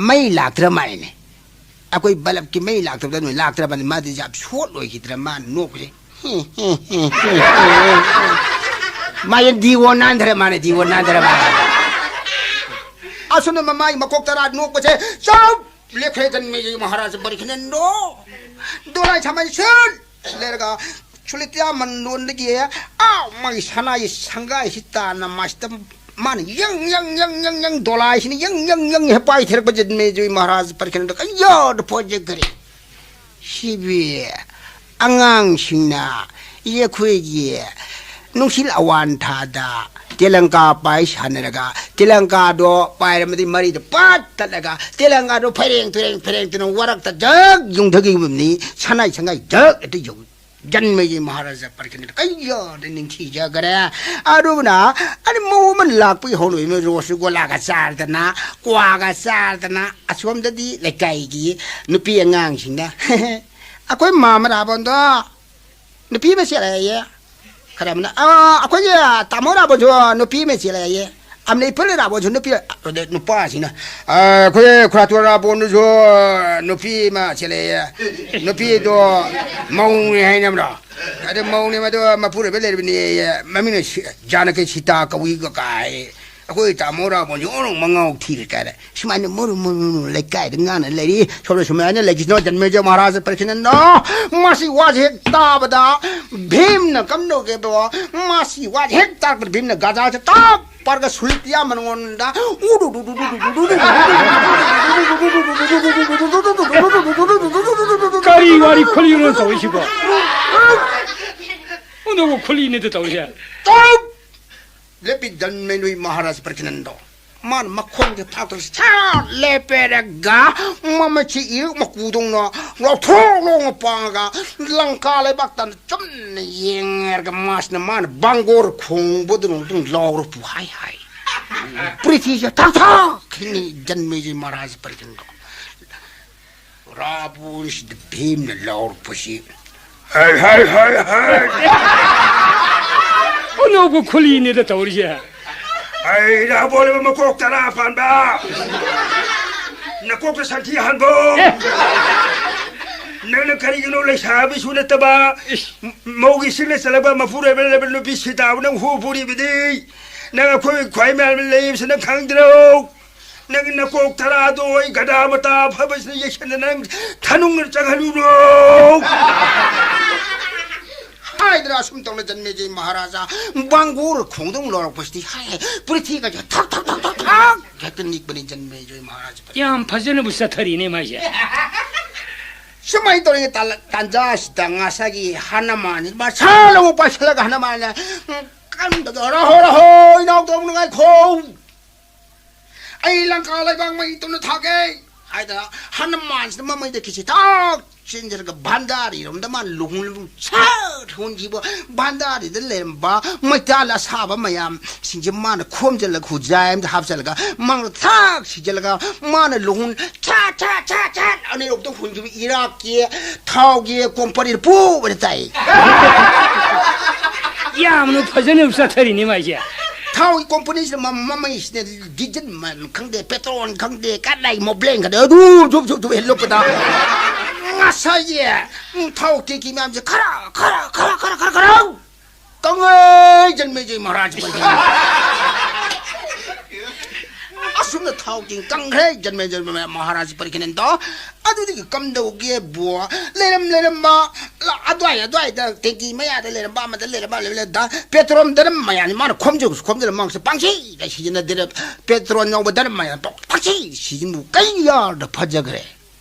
ꯃꯩ ꯂꯥꯛꯇ꯭ꯔ ꯃꯥꯜꯂꯦꯅꯦ꯫ ꯑꯩꯈꯣꯏ ꯕꯂꯞꯀꯤ ꯃꯩ ꯂꯥꯛꯇꯕꯗ ꯅꯣꯏ ꯂꯥꯛꯇ꯭ꯔꯕꯅꯤ, ꯃꯥꯗꯤ ꯌꯥꯝ ꯁꯣꯠ ꯑꯣꯏꯈꯤꯗ꯭ꯔꯥ ꯃꯥꯅ ꯅꯣꯛꯄꯁꯦ꯫ ꯃꯥꯁꯦ ꯗꯤꯋꯣ ꯅꯥꯟꯊꯔꯦ, ꯃꯥꯅ ꯗꯤꯋꯣ ꯅꯥꯟꯊꯔꯦ ꯃꯥꯅ꯫ ꯑꯁꯨꯝꯅ ꯃꯃꯥꯏ ꯃꯀꯣꯛ ꯇꯔꯥ ꯅꯣꯛꯄꯁꯦ ꯆꯞ ꯂꯦꯞꯈ꯭ꯔꯦ ꯖꯟꯃꯦꯖꯌ ꯃꯍꯥꯔꯥꯖ ꯄꯔꯤꯈꯅꯟꯗꯣ꯫ ꯗꯣꯂꯥꯏ ꯁꯥꯃꯟ ꯁꯨꯠ ꯂꯩꯔꯒ ꯁꯨꯂꯤꯇꯥ ꯃꯟꯗꯣꯟꯗꯒꯤ ꯑꯥ ꯃꯥꯒꯤ ꯁꯅꯥꯒꯤ ꯁꯪꯒꯥꯏꯁꯤ ꯇꯥꯟꯅ ꯃꯥꯁꯤꯗ ꯃꯥꯅ ꯌꯪ, ꯌꯪ, ꯌꯪ, ꯌꯪ, ꯌꯪ, ꯗꯣꯂꯥꯏꯁꯤꯅ ꯌꯪ, ꯌꯪ, ꯌꯪ ꯍꯦꯛ ꯄꯥꯏꯊꯔꯛꯄ ꯖꯟꯃꯦꯖꯌ ꯃꯍꯥꯔꯥꯖ ꯄꯔꯤꯈꯅꯟꯗ ꯀꯌꯥꯗ ꯐꯖꯈ꯭ꯔꯦ꯫ ꯁꯤꯕꯤ ꯑꯉꯥꯡꯁꯤꯡꯅ ꯑꯩꯈꯣꯏꯒꯤ ꯅꯨꯡꯁꯤꯠ ꯑꯋꯥꯟ ꯊꯥꯗ ꯇꯦꯂꯪꯀꯥ ꯄꯥꯏ ꯁꯥꯟꯅꯔꯒ, ꯇꯦꯂꯪꯀꯥꯗꯣ ꯄꯥꯏꯔꯝꯃꯗꯤ ꯃꯔꯤꯗ ꯄꯠ ꯇꯠꯂꯒ, ꯇꯦꯂꯪꯀꯥꯗꯣ ꯐꯩꯔꯦꯡ ꯇꯨꯔꯦꯡ, ꯐꯩꯔꯦꯡ ꯇꯨꯔꯦꯡ ꯋꯥꯔꯛꯇ ꯖꯛ ꯌꯨꯡꯊꯈꯤꯕꯅꯤ, ꯁꯅꯥꯏ ꯁꯪꯒꯥꯏ ꯖꯛ ꯍꯦꯛꯇ ꯌꯧꯏ꯫ ꯖꯟꯃꯦꯖꯌ ꯃꯍꯥꯔꯥꯖꯥ ꯄꯔꯤꯈꯅꯤꯗ ꯀꯩꯌꯥꯗ ꯅꯤꯡꯊꯤꯖꯈ꯭ꯔꯦ꯫ ꯑꯗꯨꯅ ꯑꯗꯨ ꯃꯧ ꯑꯃ ꯂꯥꯛꯄꯒꯤ ꯍꯧꯅꯕꯤ ꯑꯃ ꯔꯣꯁꯒꯣꯂꯥꯒ ꯆꯥꯗꯅ, ꯀ꯭ꯋꯥꯒ ꯆꯥꯗꯅ, ꯑꯁꯣꯝꯗꯗꯤ ꯂꯩꯀꯥꯏꯒꯤ ꯅꯨꯄꯤ ꯑꯉꯥꯡꯁꯤꯡꯅ "ꯑꯩꯈꯣꯏ ꯃꯥꯃ ꯔꯥꯕꯣꯟꯗꯣ ꯅꯨꯄꯤ ꯑꯃ ꯆꯦꯜꯂꯛꯑꯦ" ꯈꯔ ꯑꯃꯅ, "ꯑꯥ, ꯑꯩꯈꯣꯏꯒꯤ ꯇꯥꯃꯣ ꯔꯥꯕꯣꯟꯁꯨ ꯅꯨꯄꯤ ꯑꯃ ꯆꯦꯜꯂꯛꯑꯦ"꯫ ꯑꯃꯅ ꯏꯄꯜ ꯔꯥꯕꯣꯟꯁꯨ ꯅꯨꯄꯤ, ꯑꯗ ꯅꯨꯄꯥꯁꯤꯅ, "ꯑꯥ, ꯑꯩꯈꯣꯏ ꯈꯨꯔꯥꯇꯣꯟ ꯔꯥꯕꯣꯟꯗꯨꯁꯨ ꯅꯨꯄꯤ ꯑꯃ ꯆꯦꯜꯂꯛꯑꯦ꯫ ꯅꯨꯄꯤꯗꯣ ꯃꯧꯅꯦ ꯍꯥꯏꯅꯕ꯭ꯔꯣ? ꯑꯗ ꯃꯧꯅꯦ, ꯃꯗꯣ ꯃꯄꯨꯔꯣꯏꯕ ꯂꯩꯔꯕꯅꯦ, ꯃꯃꯤꯡꯅ ꯁꯤ-, ꯖꯥꯅꯀꯤ ꯁꯤꯇꯥ ꯀꯧꯏꯒ" ꯀꯥꯏ꯫ ꯑꯩꯈꯣꯏ ꯇꯥꯃꯣ ꯔꯥꯕꯣꯟꯁꯦ ꯑꯣꯟꯊꯣꯛ ꯃꯉꯥꯎ ꯊꯤꯔꯦ ꯀꯥꯏꯅ ꯁꯨꯃꯥꯏꯅ ꯃꯨꯔꯨ ꯃꯨꯔꯨ ꯃꯨꯔꯨ ꯂꯩꯀꯥꯏꯗ ꯉꯥꯡꯅ ꯂꯩꯔꯤ꯫ ꯁꯣꯝꯗ ꯁꯨꯃꯥꯏꯅ ꯂꯩꯈꯤꯁꯅꯣ, ꯖꯟꯃꯦꯖꯌ ꯃꯍꯥꯔꯥꯖ ꯄꯔꯤꯈꯅꯟꯗꯣ꯫ ꯃꯁꯤ ꯋꯥꯁꯦ ꯍꯦꯛ ꯇꯥꯕꯗ ꯚꯤꯝꯅ ꯀꯝꯗꯧꯒꯦꯕꯣ? ꯃꯁꯤ ꯋꯥꯁꯦ ꯍꯦꯛ ꯇꯥꯔꯛꯄꯗ ꯚꯤꯝꯅ ꯒꯥꯖꯥꯁꯦ ꯇꯞ ꯄꯥꯔꯒ ꯁꯨꯂꯤꯇꯤꯌꯥ ꯃꯉꯣꯟꯗ ꯀꯔꯤ ꯋꯥꯔꯤ ꯈꯨꯂꯤꯅꯣ ꯇꯧꯔꯤꯁꯤꯕꯣ? ꯑꯣꯟꯊꯣꯛꯄ ꯈꯨꯂꯤꯅꯤꯗ ꯇꯧꯔꯤꯁꯦ꯫ ꯇꯞ! ꯂꯦꯞꯄꯤ ꯖꯟꯃꯦꯖꯌ ꯃꯍꯥꯔꯥꯖ ꯄꯔꯤꯈꯅꯟꯗꯣ꯫ ꯃꯥꯅ ꯃꯈꯣꯡꯁꯦ ꯊꯥꯡꯗꯣꯛꯑꯒ ꯁꯠ ꯂꯦꯞꯄꯦꯔꯒ, ꯃꯃꯩꯁꯤ ꯏꯔꯨꯛ ꯃꯀꯨꯗꯧꯅ ꯂꯥꯎꯊꯣꯛ ꯂꯣꯡꯅ ꯄꯥꯡꯉꯒ, ꯂꯪꯀꯥ ꯂꯩꯕꯥꯛꯇ ꯆꯨꯝꯅ ꯌꯦꯡꯉꯦꯔꯒ, ꯃꯥꯁꯤꯅ ꯃꯥꯅ ꯕꯥꯡꯒꯣꯔ ꯈꯣꯡꯕꯗꯨꯅ ꯑꯗꯨꯝ ꯂꯥꯎꯔꯛꯄ ꯍꯥꯏ ꯍꯥꯏ꯫ ꯄ꯭ꯔꯤꯊꯤꯁꯦ ꯊꯛ ꯊꯛ ꯈꯤꯡꯉꯤ ꯖꯟꯃꯦꯖꯌ ꯃꯍꯥꯔꯥꯖ ꯄꯔꯤꯈꯟꯗꯣ꯫ ꯔꯥꯕꯣꯟꯁꯤꯗ ꯚꯤꯝꯅ ꯂꯥꯎꯔꯛꯄꯁꯤ, "ꯍꯩ, ꯍꯩ, ꯍꯩ, ꯍꯩ!" ꯑꯅꯧꯕ ꯈꯨꯂꯤꯅꯤꯗ ꯇꯧꯔꯤꯁꯦ꯫ "ꯍꯩ, ꯔꯥꯕꯣꯟ ꯃꯀꯣꯛ ꯇꯔꯥ ꯄꯥꯟꯕ! ꯅꯀꯣꯛꯇ ꯁꯟꯊꯤ ꯍꯥꯟꯕꯣ! ꯑꯦ! ꯅꯪꯅ ꯀꯔꯤꯒꯤꯅꯣ ꯂꯩꯁꯥꯕꯤꯁꯨ ꯅꯠꯇꯕ, ꯏꯁ! ꯃꯧꯒꯤ ꯁꯤꯡꯅ ꯆꯜꯂꯕ ꯃꯄꯨꯔꯣꯏꯕ ꯂꯩꯕ ꯅꯨꯄꯤ ꯁꯤꯇꯥꯕꯨ ꯅꯪ ꯍꯨ ꯄꯨꯔꯤꯕꯗꯤ? ꯅꯪ ꯑꯩꯈꯣꯏ ꯈ꯭ꯋꯥꯏ ꯃꯌꯥꯝ ꯂꯩꯕꯁꯤ ꯅꯪ ꯈꯪꯗ꯭ꯔꯣ? ꯅꯪ ꯅꯀꯣꯛ ꯇꯔꯥꯗꯣ ꯑꯩ ꯒꯙꯥ ꯃꯇꯥ ꯑꯐꯕꯁꯤꯅ ꯌꯩꯁꯟꯗ ꯅꯪ ꯊꯅꯨꯡꯅ ꯆꯪꯍꯜꯂꯨꯔꯣ!" ꯍꯥꯏꯗꯅ ꯑꯁꯨꯝ ꯇꯧꯅ ꯖꯟꯃꯦꯖꯌ ꯃꯍꯥꯔꯥꯖꯥ ꯕꯥꯡꯒꯣꯔ ꯈꯣꯡꯗꯧ ꯂꯧꯔꯛꯄꯁꯤꯗꯤ ꯍꯥꯏ, ꯄ꯭ꯔꯤꯊꯤꯒꯁꯦ ꯊꯛ ꯊꯛ ꯊꯛ ꯊꯛ ꯊꯛ ꯍꯦꯛꯇ ꯅꯤꯛꯄꯅꯤ ꯖꯟꯃꯦꯖꯌ ꯃꯍꯥꯔꯥꯖ꯫ ꯌꯥꯝ ꯐꯖꯅꯕꯨ ꯆꯠꯊꯔꯤꯅꯦ ꯃꯥꯏꯁꯦ꯫ ꯁꯨꯃꯥꯏꯅ ꯇꯧꯔꯤꯉꯩ ꯇꯥꯟꯖꯥꯁꯤꯗ ꯉꯁꯥꯏꯒꯤ ꯍꯅꯨꯃꯥꯟꯁꯤ ꯃꯁꯥꯅ ꯑꯃꯨꯛ ꯄꯥꯏꯁꯤꯜꯂꯒ ꯍꯅꯨꯃꯥꯟꯅ ꯀꯟꯕꯗꯣ, "ꯔꯍꯣ, ꯔꯍꯣ, ꯏꯅꯥꯎ ꯇꯧꯅꯉꯥꯏꯈꯣ! ꯑꯩ ꯂꯪꯀꯥ ꯂꯩꯕꯥꯛ ꯃꯩ ꯇꯧꯅ ꯊꯥꯒꯦ!" ꯍꯥꯏꯗꯅ ꯍꯅꯨꯃꯥꯟꯁꯤꯅ ꯃꯃꯩꯗ ꯈꯤꯁꯤ ꯊꯥꯛ ꯆꯦꯟꯖꯔꯒ ꯚꯥꯟꯗꯥꯔꯤꯔꯣꯝꯗ ꯃꯥꯅ ꯂꯨꯍꯣꯡ ꯁꯠ ꯍꯣꯟꯈꯤꯕ꯫ ꯚꯥꯟꯗꯥꯔꯤꯗ ꯂꯩꯔꯝꯕ ꯃꯩꯇꯥꯜ ꯑꯁꯥꯕ ꯃꯌꯥꯝꯁꯤꯡꯁꯦ ꯃꯥꯅ ꯈꯣꯝꯖꯤꯜꯂꯒ ꯈꯨꯖꯥꯏ ꯑꯃꯗ ꯍꯥꯞꯆꯤꯜꯂꯒ ꯃꯥꯅ ꯊꯥꯛ ꯁꯤꯖꯤꯜꯂꯒ ꯃꯥꯅ ꯂꯨꯍꯣꯡ ꯁꯠ ꯁꯠ ꯁꯠ ꯁꯠ ꯑꯅꯤꯔꯣꯝꯗ ꯍꯣꯟꯈꯤꯕ ꯏꯔꯥꯛꯀꯤ ꯊꯥꯎꯒꯤ ꯀꯣꯝꯄꯅꯤꯗ ꯄꯨꯕꯅ ꯇꯥꯏ꯫ ꯌꯥꯝꯅ ꯐꯖꯅ ꯆꯠꯊꯔꯤꯅꯦ ꯃꯥꯏꯁꯦ꯫ ꯊꯥꯎꯒꯤ ꯀꯣꯝꯄꯅꯤꯁꯤꯅ ꯃ- ꯃꯃꯩꯁꯤꯅ ꯗꯤꯖꯜ ꯃ- ꯈꯪꯗꯦ, ꯄꯦꯇ꯭ꯔꯣꯜ ꯈꯪꯗꯦ, ꯀꯗꯥꯏ ꯃꯣꯕ꯭ꯂꯦꯟ ꯈꯪꯗꯦ, ꯑꯗꯨ ꯙꯨꯞ ꯙꯨꯞ ꯙꯨꯞ ꯍꯦꯟꯂꯣꯛꯄꯗ ꯉꯁꯥꯏꯒꯤ ꯎꯝ, ꯊꯥꯎ ꯇꯦꯡꯀꯤ ꯃꯌꯥꯝꯁꯦ ꯈꯔ ꯈꯔ ꯈꯔ ꯈꯔ ꯈꯔ ꯀꯪꯉꯩ ꯖꯟꯃꯦꯖꯩ ꯃꯍꯥꯔꯥꯖ ꯄꯟꯊꯤ꯫ ꯑꯁꯨꯝꯅ ꯊꯥꯎ ꯇꯦꯡ ꯀꯪꯈ꯭ꯔꯦ ꯖꯟꯃꯦꯖꯩ ꯃꯍꯥꯔꯥꯖ ꯄꯔꯤꯈꯤꯅꯟꯗꯣ꯫ ꯑꯗꯨꯗꯒꯤ ꯀꯝꯗꯧꯒꯦꯕꯨ, ꯂꯩꯔꯝ ꯂꯩꯔꯝꯕ ꯑꯗꯨꯋꯥꯏ ꯑꯗꯨꯋꯥꯏꯗ ꯇꯦꯡꯀꯤ ꯃꯌꯥꯗ ꯂꯩꯔꯝꯕ ꯑꯃꯗ ꯂꯩꯔꯝꯕ ꯂꯩꯔꯝꯕ ꯄꯦꯇ꯭ꯔꯣꯜ ꯗꯔꯝ ꯃꯌꯥꯝꯁꯤ ꯃꯥꯅ ꯈꯣꯝꯖꯤꯜ ꯈꯣꯝꯖꯤꯜꯂ ꯃꯥꯡꯁꯦ ꯄꯥꯡꯁꯤꯗ ꯁꯤꯖꯤꯟꯅꯗꯦ꯫ ꯄꯦꯇ꯭ꯔꯣꯜ ꯌꯥꯎꯕ ꯗꯔꯝ ꯃꯌꯥꯝ ꯄꯥꯡꯁꯤ ꯁꯤꯖꯤꯟꯅꯕꯨ ꯀꯩ ꯌꯥꯔꯗ ꯐꯖꯈ꯭ꯔꯦ꯫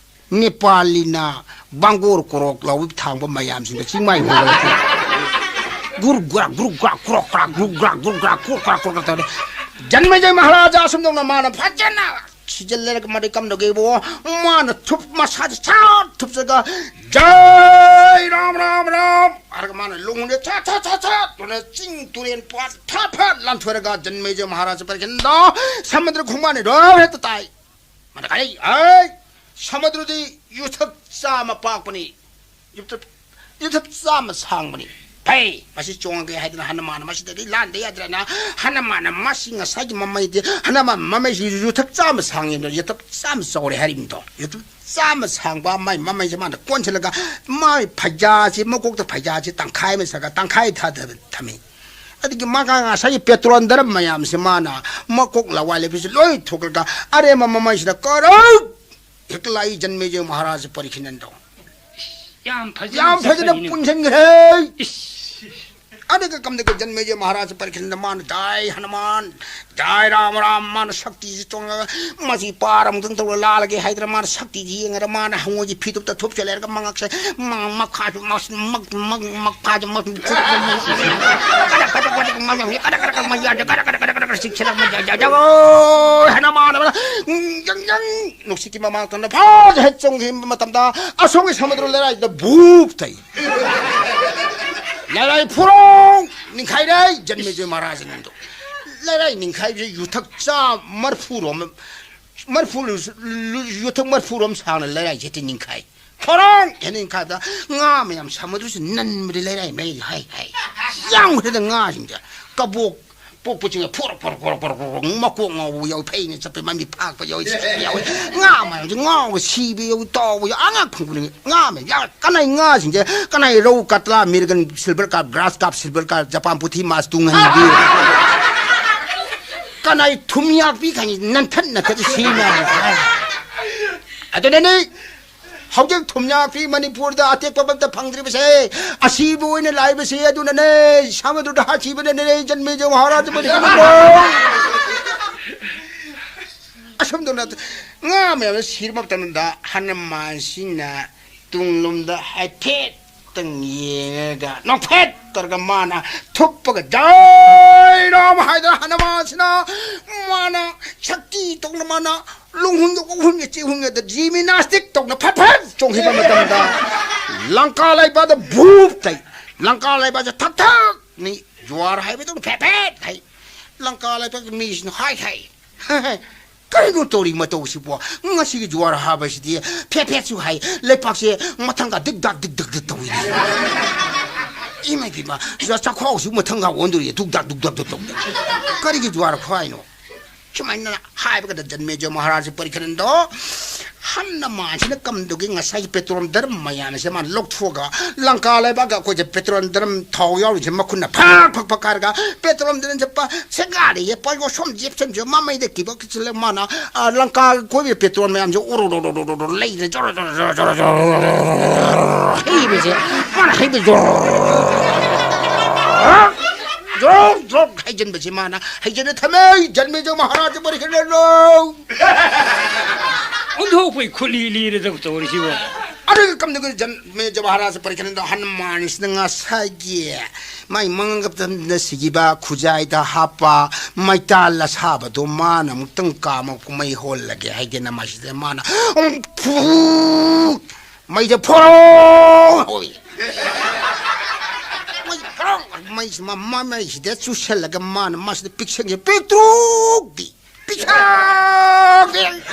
ꯅꯦꯄꯥꯂꯤꯅ ꯕꯥꯡꯒꯣꯔ ꯀꯣꯔꯣꯛ ꯂꯥꯎꯕ ꯊꯥꯡꯕ ꯃꯌꯥꯝꯁꯤꯡꯗ ꯆꯤꯡꯃꯥꯏ ꯍꯣꯡꯒꯠꯂꯛꯈꯤ꯫ ꯒꯨꯔ ꯒ꯭ꯔꯥꯛ ꯒꯨꯔ ꯒ꯭ꯔꯥꯛ ꯀ꯭ꯔꯣꯛ ꯀ꯭ꯔꯥꯛ ꯒꯨꯔ ꯒ꯭ꯔꯥꯛ ꯒꯨꯔ ꯒ꯭ꯔꯥꯛ ꯀ꯭ꯔꯣꯛ ꯀ꯭ꯔꯥꯛ ꯀ꯭ꯔꯣꯛ ꯀ꯭ꯔꯥꯛ ꯇꯧꯔꯦ꯫ ꯖꯟꯃꯦꯖꯩ ꯃꯍꯥꯔꯥꯖꯥ ꯑꯁꯨꯝꯗꯧꯅ ꯃꯥꯅ ꯐꯖꯅ ꯁꯤꯖꯤꯜꯂꯦꯔꯒ ꯃꯗꯩ ꯀꯝꯗꯧꯒꯦꯕꯨ, ꯃꯥꯅ ꯊꯨꯞ ꯃꯁꯥꯁꯦ ꯁꯠ ꯊꯨꯞꯆꯒ ꯖꯥꯏ ꯔꯥꯝ ꯔꯥꯝ ꯔꯥꯝ ꯍꯥꯏꯔꯒ ꯃꯥꯅ ꯂꯣꯡꯗ ꯁꯠ ꯁꯠ ꯁꯠ ꯁꯠ ꯇꯧꯅ ꯆꯤꯡ ꯇꯨꯔꯦꯟ ꯄꯥꯠ ꯐꯠ ꯐꯠ ꯂꯥꯟꯊꯣꯏꯔꯒ ꯖꯟꯃꯦꯖꯩ ꯃꯍꯥꯔꯥꯖ ꯄꯔꯤꯈꯤꯟꯗ ꯁꯃꯨꯗ꯭ꯔ ꯈꯣꯡꯕꯥꯟꯅꯤ ꯔꯣ ꯍꯦꯛꯇ ꯇꯥꯏ꯫ ꯃꯥꯅ ꯀꯔꯤ ꯑꯩ ꯁꯃꯨꯗ꯭ꯔꯗꯤ ꯌꯨꯊꯛ ꯆꯥꯝꯃ ꯄꯥꯛꯄꯅꯤ, ꯌꯨꯊꯛ ꯌꯨꯊꯛ ꯆꯥꯝꯃ ꯁꯥꯡꯕꯅꯤ꯫ ꯐꯩ, ꯃꯁꯤ ꯆꯣꯡꯉꯒꯦ ꯍꯥꯏꯗꯅ ꯍꯅꯨꯃꯥꯟ ꯃꯁꯤꯗꯗꯤ ꯂꯥꯟꯗ ꯌꯥꯗ꯭ꯔꯦꯅ ꯍꯅꯨꯃꯥꯟ ꯃꯁꯤ ꯉꯁꯥꯏꯒꯤ ꯃꯃꯩꯗꯤ ꯍꯅꯨꯃꯥꯟ ꯃꯃꯩꯁꯤ ꯌꯨꯊꯛ ꯆꯥꯝꯃ ꯁꯥꯡꯉꯦꯅ ꯌꯨꯊꯛ ꯆꯥꯝꯃ ꯆꯥꯎꯔꯦ ꯍꯥꯏꯔꯤꯕꯅꯤꯗꯣ꯫ ꯌꯨꯊꯛ ꯆꯥꯝꯃ ꯁꯥꯡꯕ ꯃꯥꯏ ꯃꯃꯩꯁꯦ ꯃꯥꯅ ꯀꯣꯟꯁꯤꯜꯂꯒ ꯃꯥꯏ ꯐꯩꯖꯥꯁꯤ ꯃꯀꯣꯛꯇ ꯐꯩꯖꯥꯁꯤ ꯇꯪꯈꯥꯏ ꯑꯃ ꯁꯥꯒ ꯇꯪꯈꯥꯏ ꯊꯥꯗꯕ ꯊꯝꯃꯤ꯫ ꯑꯗꯒꯤ ꯃꯥꯒ ꯉꯁꯥꯏꯒꯤ ꯄꯦꯇ꯭ꯔꯣꯜ ꯗꯔꯝ ꯃꯌꯥꯝꯁꯦ ꯃꯥꯅ ꯃꯀꯣꯛ ꯂꯋꯥꯏ ꯂꯦꯞꯄꯤꯁꯦ ꯂꯣꯏ ꯊꯣꯛꯂꯒ ꯑꯔꯦꯝꯕ ꯃꯃꯩꯁꯤꯗ ꯀꯔꯧ ꯍꯦꯛꯇ ꯂꯥꯛꯏ ꯖꯟꯃꯦꯖꯌ ꯃꯍꯥꯔꯥꯖ ꯄꯔꯤꯈꯤꯅꯟꯗꯣ꯫ ꯌꯥꯝ ꯐꯖꯅ ꯌꯥꯝ ꯐꯖꯅ ꯆꯠꯊꯔꯤꯅꯦ꯫ ꯄꯨꯟꯁꯤꯟꯈ꯭ꯔꯦ꯫ ꯏꯁ꯫ ꯑꯗꯨꯒ ꯀꯝꯗꯒ ꯖꯟꯃꯦꯖꯌ ꯃꯍꯥꯔꯥꯖ ꯄꯔꯤꯈꯤꯟꯗ ꯃꯥꯅ ꯖꯥꯏ ꯍꯅꯨꯃꯥꯟ ꯖꯥꯏ ꯔꯥꯝ ꯔꯥꯝ ꯃꯥꯅ ꯁꯛꯇꯤꯁꯤ ꯇꯣꯡꯉꯒ ꯃꯁꯤ ꯄꯥꯔ ꯑꯃꯨꯛꯇꯪ ꯇꯧꯔ ꯂꯥꯜꯂꯒꯦ ꯍꯥꯏꯗꯅ ꯃꯥꯅ ꯁꯛꯇꯤꯁꯤ ꯌꯦꯡꯉꯒ ꯃꯥꯅ ꯍꯪꯉꯣꯏꯒꯤ ꯐꯤꯗꯨꯞꯇ ꯊꯨꯞꯆ ꯂꯩꯔꯒ ꯃꯉꯛꯁꯦ ꯃ- ꯃꯈꯥꯁꯨ ꯃꯁ- ꯃꯛ- ꯃꯛ- ꯃꯈꯥꯁꯨ ꯃꯁ- ꯀꯗꯛ ꯀꯗꯛ ꯀꯗꯛ ꯃꯌꯥꯁꯦ ꯀꯗꯛ ꯀꯗꯛ ꯀꯗꯛ ꯃꯌꯥꯁꯦ ꯀꯗꯛ ꯀꯗꯛ ꯀꯗꯛ ꯀꯗꯛ ꯆꯤꯛꯁꯤꯜꯂꯒ ꯃꯌꯥ- ꯖꯒ- ꯍꯅꯨꯃꯥꯟ ꯑꯃꯅ ꯅꯨꯡꯁꯤꯠꯀꯤ ꯃꯃꯥꯡ ꯇꯝꯅ ꯐꯥꯖ ꯍꯦꯛ ꯆꯣꯡꯈꯤꯕ ꯃꯇꯝꯗ ꯑꯁꯣꯝꯒꯤ ꯁꯃꯨꯗ꯭ꯔ ꯂꯩꯔꯥꯏꯗ ꯚꯨꯞ ꯇꯩ꯫ ꯂꯩꯔꯥꯏ ꯐꯨꯔꯣꯡ ꯅꯤꯡꯈꯥꯏꯔꯦ ꯖꯟꯃꯦꯖꯣꯏ ꯃꯍꯥꯔꯥꯖ ꯑꯅꯤꯗꯣ꯫ ꯂꯩꯔꯥꯏ ꯅꯤꯡꯈꯥꯏꯕꯁꯦ ꯌꯨꯊꯛ ꯆꯥ ꯃꯔꯐꯨꯔꯣꯝ, ꯃꯔꯐꯨ ꯂꯨ-, ꯂꯨ-, ꯌꯨꯊꯛ ꯃꯔꯐꯨꯔꯣꯝ ꯁꯥꯡꯅ ꯂꯩꯔꯥꯏꯁꯦ ꯍꯦꯛꯇ ꯅꯤꯡꯈꯥꯏ꯫ ꯈꯣꯔꯣꯡ ꯍꯦꯛ ꯅꯤꯡꯈꯥꯏꯕꯗ ꯉꯥ ꯃꯌꯥꯝ ꯁꯃꯨꯗ꯭ꯔꯁꯤ ꯅꯟꯕꯗ ꯂꯩꯔꯥꯏ ꯃꯩ ꯍꯥꯏ ꯍꯥꯏ꯫ ꯌꯥꯝꯈ꯭ꯔꯦꯗ ꯉꯥꯁꯤꯡꯁꯦ꯫ ꯀꯕꯣꯛ ꯄꯣꯛꯄꯁꯤꯡꯅ ꯐꯣꯔꯛ ꯐꯣꯔꯛ ꯐꯣꯔꯛ ꯐꯣꯔꯛ ꯐꯣꯔꯛ ꯃꯀꯣꯛ ꯉꯥꯎꯕ ꯌꯥꯎꯏ, ꯐꯩꯅ ꯆꯠꯄ ꯃꯃꯤꯠ ꯐꯥꯛꯄ ꯌꯥꯎꯏ, ꯁꯤꯕ ꯌꯥꯎꯏ꯫ ꯉꯥ ꯃꯌꯥꯝꯁꯦ ꯉꯥꯎꯕ ꯁꯤꯕ ꯌꯥꯎꯏ, ꯇꯥꯎꯕ ꯌꯥꯎꯏ꯫ ꯑꯉꯛ ꯐꯪꯕꯅꯤ ꯉꯥ ꯃꯌꯥꯝ꯫ ꯌꯥ-, ꯀꯅꯥꯏ ꯉꯥꯁꯤꯡꯁꯦ, ꯀꯅꯥꯏ ꯔꯧ, ꯀꯇꯂꯥ, ꯃꯤꯔꯒꯟ, silver carp, grass carp, silver carp, Japan ꯄꯨꯊꯤ, ꯃꯥꯁ, ꯇꯨꯡꯍꯟꯕꯤ꯫ ꯀꯅꯥꯏ ꯊꯨꯝꯌꯥꯛꯄꯤ ꯈꯥꯏ ꯅꯟꯊꯠ ꯅꯟꯊꯠ ꯁꯤ ꯃꯌꯥꯝꯁꯦ꯫ ꯑꯗꯨꯅꯅꯦ ꯍꯧꯖꯤꯛ ꯊꯨꯝꯌꯥꯛꯄꯤ ꯃꯅꯤꯄꯨꯔꯗ ꯑꯇꯦꯛꯄ ꯑꯃꯠꯇ ꯐꯪꯗ꯭ꯔꯤꯕꯁꯦ, ꯑꯁꯤꯕ ꯑꯣꯏꯅ ꯂꯥꯛꯏꯕꯁꯦ꯫ ꯑꯗꯨꯅꯅꯦ, ꯁꯃꯨꯗ꯭ꯔꯗ ꯍꯥꯠꯈꯤꯕꯅꯅꯦ, ꯖꯟꯃꯦꯖ ꯃꯍꯥꯔꯥꯖ ꯃꯅꯤꯄꯨꯔꯗ꯫ ꯑꯁꯨꯝꯗꯧꯅ ꯉꯥ ꯃꯌꯥꯝꯗꯣ ꯁꯤꯔꯕ ꯃꯇꯝꯗ ꯍꯅꯨꯃꯥꯟꯁꯤꯅ ꯇꯨꯡꯂꯣꯝꯗ ꯍꯥꯏꯐꯦꯠꯇꯪ ꯌꯦꯡꯉꯒ ꯅꯣꯛꯐꯦꯠ ꯇꯧꯔꯒ ꯃꯥꯅ ꯊꯨꯞꯄꯒ ꯖꯥꯏ ꯔꯥꯝ ꯍꯥꯏꯗꯅ ꯍꯅꯨꯃꯥꯟꯁꯤꯅ ꯃꯥꯅ ꯁꯛꯇꯤ ꯇꯧꯅ ꯃꯥꯅ ꯂꯨꯡꯍꯨꯟꯒ ꯎꯍꯨꯟꯒ ꯆꯤꯍꯨꯟꯒꯗ ꯖꯤꯃꯤꯅꯥꯁꯇꯤꯛ ꯇꯧꯅ ꯐꯠ ꯐꯠ ꯆꯣꯡꯈꯤꯕ ꯃꯇꯝꯗ ꯂꯪꯀꯥ ꯂꯩꯕꯥꯛꯇ ꯚꯨꯞ ꯇꯩ꯫ ꯂꯪꯀꯥ ꯂꯩꯕꯥꯛꯁꯦ ꯊꯛ ꯊꯛ ꯅꯤ, ꯖ꯭ꯋꯥꯔ ꯍꯥꯏꯕꯗꯧꯅ ꯐꯦꯠ ꯐꯦꯠ ꯍꯥꯏ꯫ ꯂꯪꯀꯥ ꯂꯩꯕꯥꯛꯀꯤ ꯃꯤꯁꯤꯡꯅ ꯍꯥꯏ ꯍꯥꯏ꯫ ꯀꯔꯤꯅꯣ ꯇꯧꯔꯤ ꯃꯇꯧꯁꯤꯕꯣ? ꯉꯁꯤꯒꯤ ꯖꯨꯋꯥꯔ ꯍꯥꯕꯁꯤꯗꯤ ꯐꯦꯠ ꯐꯦꯠꯁꯨ ꯍꯥꯏ, ꯂꯩꯄꯥꯛꯁꯦ ꯃꯊꯪꯒ ꯗꯤꯛ ꯗꯥꯛ ꯗꯤꯛ ꯗꯛ ꯗꯛ ꯇꯧꯏꯅꯦ꯫ ꯏꯃꯥꯏ ꯄꯦꯝꯃ, ꯆꯥꯛꯈꯥꯎꯁꯨ ꯃꯊꯪꯒ ꯑꯣꯟꯗꯣꯔꯤ, ꯗꯨꯛ ꯗꯥꯛ ꯗꯨꯛ ꯗꯥꯛ ꯗꯨꯛ ꯗꯥꯛ꯫ ꯀꯔꯤꯒꯤ ꯖꯨꯋꯥꯔ ꯈꯨꯍꯥꯏꯅꯣ? ꯁꯨꯃꯥꯏꯅ ꯍꯥꯏꯕꯒꯗ ꯖꯟꯃꯦꯖ ꯃꯍꯥꯔꯥꯖ ꯄꯔꯤꯈꯔꯟꯗꯣ ꯍꯟꯅ ꯃꯥꯟꯁꯤꯅ ꯀꯝꯗꯧꯒꯤ ꯉꯁꯥꯏꯒꯤ ꯄꯦꯇ꯭ꯔꯣꯜ ꯗꯔꯝ ꯃꯌꯥꯝ ꯑꯁꯦ ꯃꯥꯅ ꯂꯧꯊꯣꯛꯑꯒ ꯂꯪꯀꯥ ꯂꯩꯕꯥꯛꯀ ꯑꯩꯈꯣꯏꯁꯦ ꯄꯦꯇ꯭ꯔꯣꯜ ꯗꯔꯝ ꯊꯥꯎ ꯌꯥꯎꯔꯤꯁꯦ ꯃꯈꯨꯠꯅ ꯐꯛ ꯐꯛ ꯐꯛ ꯀꯥꯏꯔꯒ ꯄꯦꯇ꯭ꯔꯣꯜ ꯗꯔꯝꯁꯦ ꯄ-, ꯁꯦꯒꯥꯏꯔꯦ, ꯄꯥꯏꯌꯣ ꯁꯣꯝ ꯖꯦꯞꯁꯟꯁꯦ ꯃꯃꯩꯗ ꯀꯤꯕ ꯀꯤꯁꯤꯜꯂꯦ ꯃꯥꯅ, ꯑ, ꯂꯪꯀꯥ ꯀꯣꯏꯕ ꯄꯦꯇ꯭ꯔꯣꯜ ꯃꯌꯥꯝꯁꯦ ꯑꯣꯔꯣ ꯔꯣ ꯔꯣ ꯔꯣ ꯔꯣ ꯔꯣ ꯂꯩꯔꯦ, ꯖꯣꯔꯣ ꯖꯣꯔꯣ ꯖꯣꯔꯣ ꯖꯣꯔꯣ ꯖꯣꯔꯣ ꯍꯩꯕꯁꯦ ꯃꯥꯅ ꯍꯩꯕ ꯖꯣꯔꯣ ꯖꯣꯔꯣ ꯖꯣꯔꯣ ꯍꯩꯖꯤꯟꯕꯁꯦ ꯃꯥꯅ ꯍꯩꯖꯤꯟꯅ ꯊꯝꯃꯦ꯫ ꯖꯟꯃꯦꯖ ꯃꯍꯥꯔꯥꯖ ꯄꯔꯤꯈꯠꯂꯦ꯫ ꯑꯣꯟꯊꯣꯛꯄꯩ ꯈꯨꯠꯂꯤ ꯂꯤꯔꯦꯗ ꯇꯧꯔꯤꯁꯤꯕꯣ꯫ ꯑꯗꯨꯒ ꯀꯝꯗꯧꯒꯦ ꯖꯟ-, ꯃꯦ ꯖꯋꯥꯍꯔꯂꯥꯜ ꯄꯔꯤꯈꯠꯅꯗꯣ ꯍꯅꯨꯃꯥꯟꯁꯤꯅ ꯉꯁꯥꯏꯒꯤ ꯃꯥꯏ ꯃꯉꯛꯇ ꯁꯤꯈꯤꯕ ꯈꯨꯖꯥꯏꯗ ꯍꯥꯞꯄ ꯃꯩꯇꯥꯜ ꯑꯁꯥꯕꯗꯣ ꯃꯥꯅ ꯑꯃꯨꯛꯇꯪ ꯀꯥꯝꯃ ꯀꯨꯝꯍꯩ ꯍꯣꯜꯂꯒꯦ ꯍꯥꯏꯗꯅ ꯃꯁꯤꯗ ꯃꯥꯅ ꯐꯨ-, ꯃꯩꯗ ꯐꯣꯔꯣꯡ ꯍꯧꯏ꯫ ꯃꯩ ꯐꯣꯔꯣꯡ, ꯃꯩꯁꯤ ꯃ-, ꯃ-, ꯃꯩꯁꯤꯗ ꯆꯨꯁꯜꯂꯒ ꯃꯥꯅ ꯃꯁꯤꯗ ꯄꯤꯛꯁꯟꯒꯦ ꯄꯤꯛꯇ꯭ꯔꯨꯛꯇꯤ ꯄꯤꯛꯁꯛ ꯄꯤꯛ-,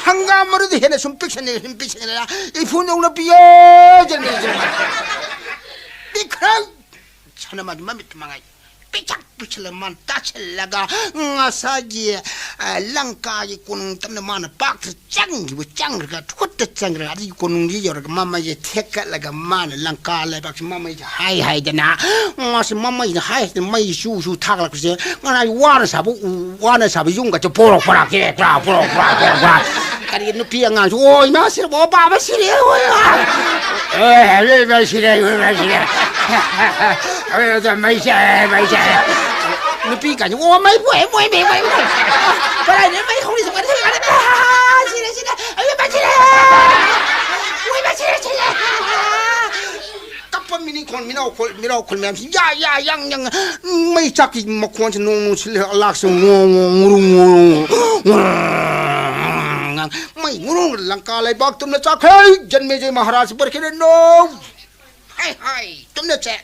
ꯍꯪꯒꯥꯝ ꯃꯔꯨꯗ ꯍꯦꯟꯅ ꯁꯨꯝ ꯄꯤꯛꯁꯟꯅ ꯁꯨꯝ ꯄꯤꯛꯁꯟꯅ ꯏꯐꯨꯟꯗꯧꯅ ꯄꯤꯌꯦ ꯖꯟꯃꯦ ꯖꯟꯃꯦ꯫ ꯄꯤꯛꯈ꯭ꯔ ꯁꯅꯃꯥꯒꯤ ꯃꯃꯤꯠ ꯃꯉꯥꯏ ꯄꯤꯛꯁꯛ ꯄꯤꯛꯁꯜꯂ ꯃꯥꯅ ꯇꯥꯁꯜꯂꯒ ꯉꯁꯥꯏꯒꯤ, ꯑ, ꯂꯪꯀꯥꯒꯤ ꯀꯣꯅꯨꯡ ꯇꯝꯅ ꯃꯥꯅ ꯄꯥꯛꯇ ꯆꯪꯈꯤꯕ, ꯆꯪꯈ꯭ꯔꯒ ꯈꯨꯠꯇ ꯆꯪꯈ꯭ꯔꯒ ꯑꯗꯨꯒꯤ ꯀꯣꯅꯨꯡꯁꯤ ꯌꯧꯔꯒ ꯃꯃꯩꯁꯦ ꯊꯦꯛꯀꯠꯂꯒ ꯃꯥꯅ ꯂꯪꯀꯥ ꯂꯩꯕꯥꯛꯁꯤ ꯃꯃꯩꯁꯦ ꯍꯥꯏ ꯍꯥꯏꯗꯅ ꯃꯥꯁꯤ ꯃꯃꯩꯁꯤꯅ ꯍꯥꯏ ꯍꯥꯏꯗꯅ ꯃꯩ ꯁꯨ ꯁꯨ ꯊꯥꯒꯠꯂꯛꯄꯁꯦ ꯉꯔꯥꯡ ꯋꯥꯅ ꯁꯥꯕ ꯎ-, ꯋꯥꯅ ꯁꯥꯕ ꯌꯨꯝꯒꯁꯦ ꯄꯣꯔꯣꯛ ꯄꯔꯥꯛ ꯀꯦꯔꯦꯛ ꯄꯔꯥꯛ ꯄꯣꯔꯣꯛ ꯄꯔꯥꯛ ꯀꯦꯔꯦꯛ ꯄꯔꯥꯛ꯫ ꯀꯔꯤ ꯅꯨꯄꯤ ꯑꯉꯥꯡꯁꯨ ꯑꯣ ꯏꯃꯥ ꯁꯤꯔꯕꯣ ꯄꯥꯕ ꯁꯤꯔꯦ ꯑꯣꯏ꯫ ꯑꯦ ꯍꯦ ꯏꯃꯥ ꯁꯤꯔꯦ ꯏꯃꯥ ꯁꯤꯔꯦ꯫ ꯑꯦ ꯃꯩꯁꯦ ꯃꯩꯁꯦ꯫ ꯅꯨꯄꯤ ꯀꯥꯏꯅ ꯑꯣ ꯃꯩ ꯃꯣꯏ ꯃꯣꯏ ꯃꯩ ꯃꯩ ꯃꯩ꯫ ꯀꯗꯥꯏꯗ ꯃꯩ ꯍꯧꯔꯤꯁꯦ ꯀꯗꯥꯏꯗ ꯁꯤꯔꯦ ꯁꯤꯔꯦ꯫ ꯑꯩ ꯃꯩ ꯁꯤꯔꯦ꯫ ꯃꯣꯏ ꯃꯩ ꯁꯤꯔꯦ ꯁꯤꯔꯦ꯫ ꯀꯞꯄ ꯃꯤꯅꯤ ꯈꯣꯟ ꯃꯤꯅꯥꯎ ꯈꯣꯜ ꯃꯤꯅꯥꯎ ꯈꯣꯜ ꯃꯌꯥꯝꯁꯤ ꯌꯥ ꯌꯥ ꯌꯥꯡ ꯌꯥꯡ꯫ ꯃꯩ ꯆꯥꯛꯀꯤ ꯃꯈꯣꯟꯁꯤ ꯅꯣꯡ ꯅꯣꯡ ꯁꯤꯜꯂꯦ ꯑꯂꯥꯛꯁꯤ ꯉꯣ ꯉꯣ ꯉꯨꯔꯨ ꯉꯨꯔꯨ ꯉꯨꯔꯨ꯫ ꯃꯩ ꯉꯨꯔꯨ ꯂꯪꯀꯥ ꯂꯩꯕꯥꯛ ꯇꯨꯝꯅ ꯆꯥꯛꯈꯩ ꯖꯟꯃꯦꯖꯩ ꯃꯍꯥꯔꯥꯖ ꯄꯔꯈꯤꯔꯦ ꯅꯣ꯫ ꯍꯥꯏ ꯍꯥꯏ ꯇꯨꯝꯅ ꯆꯦ꯫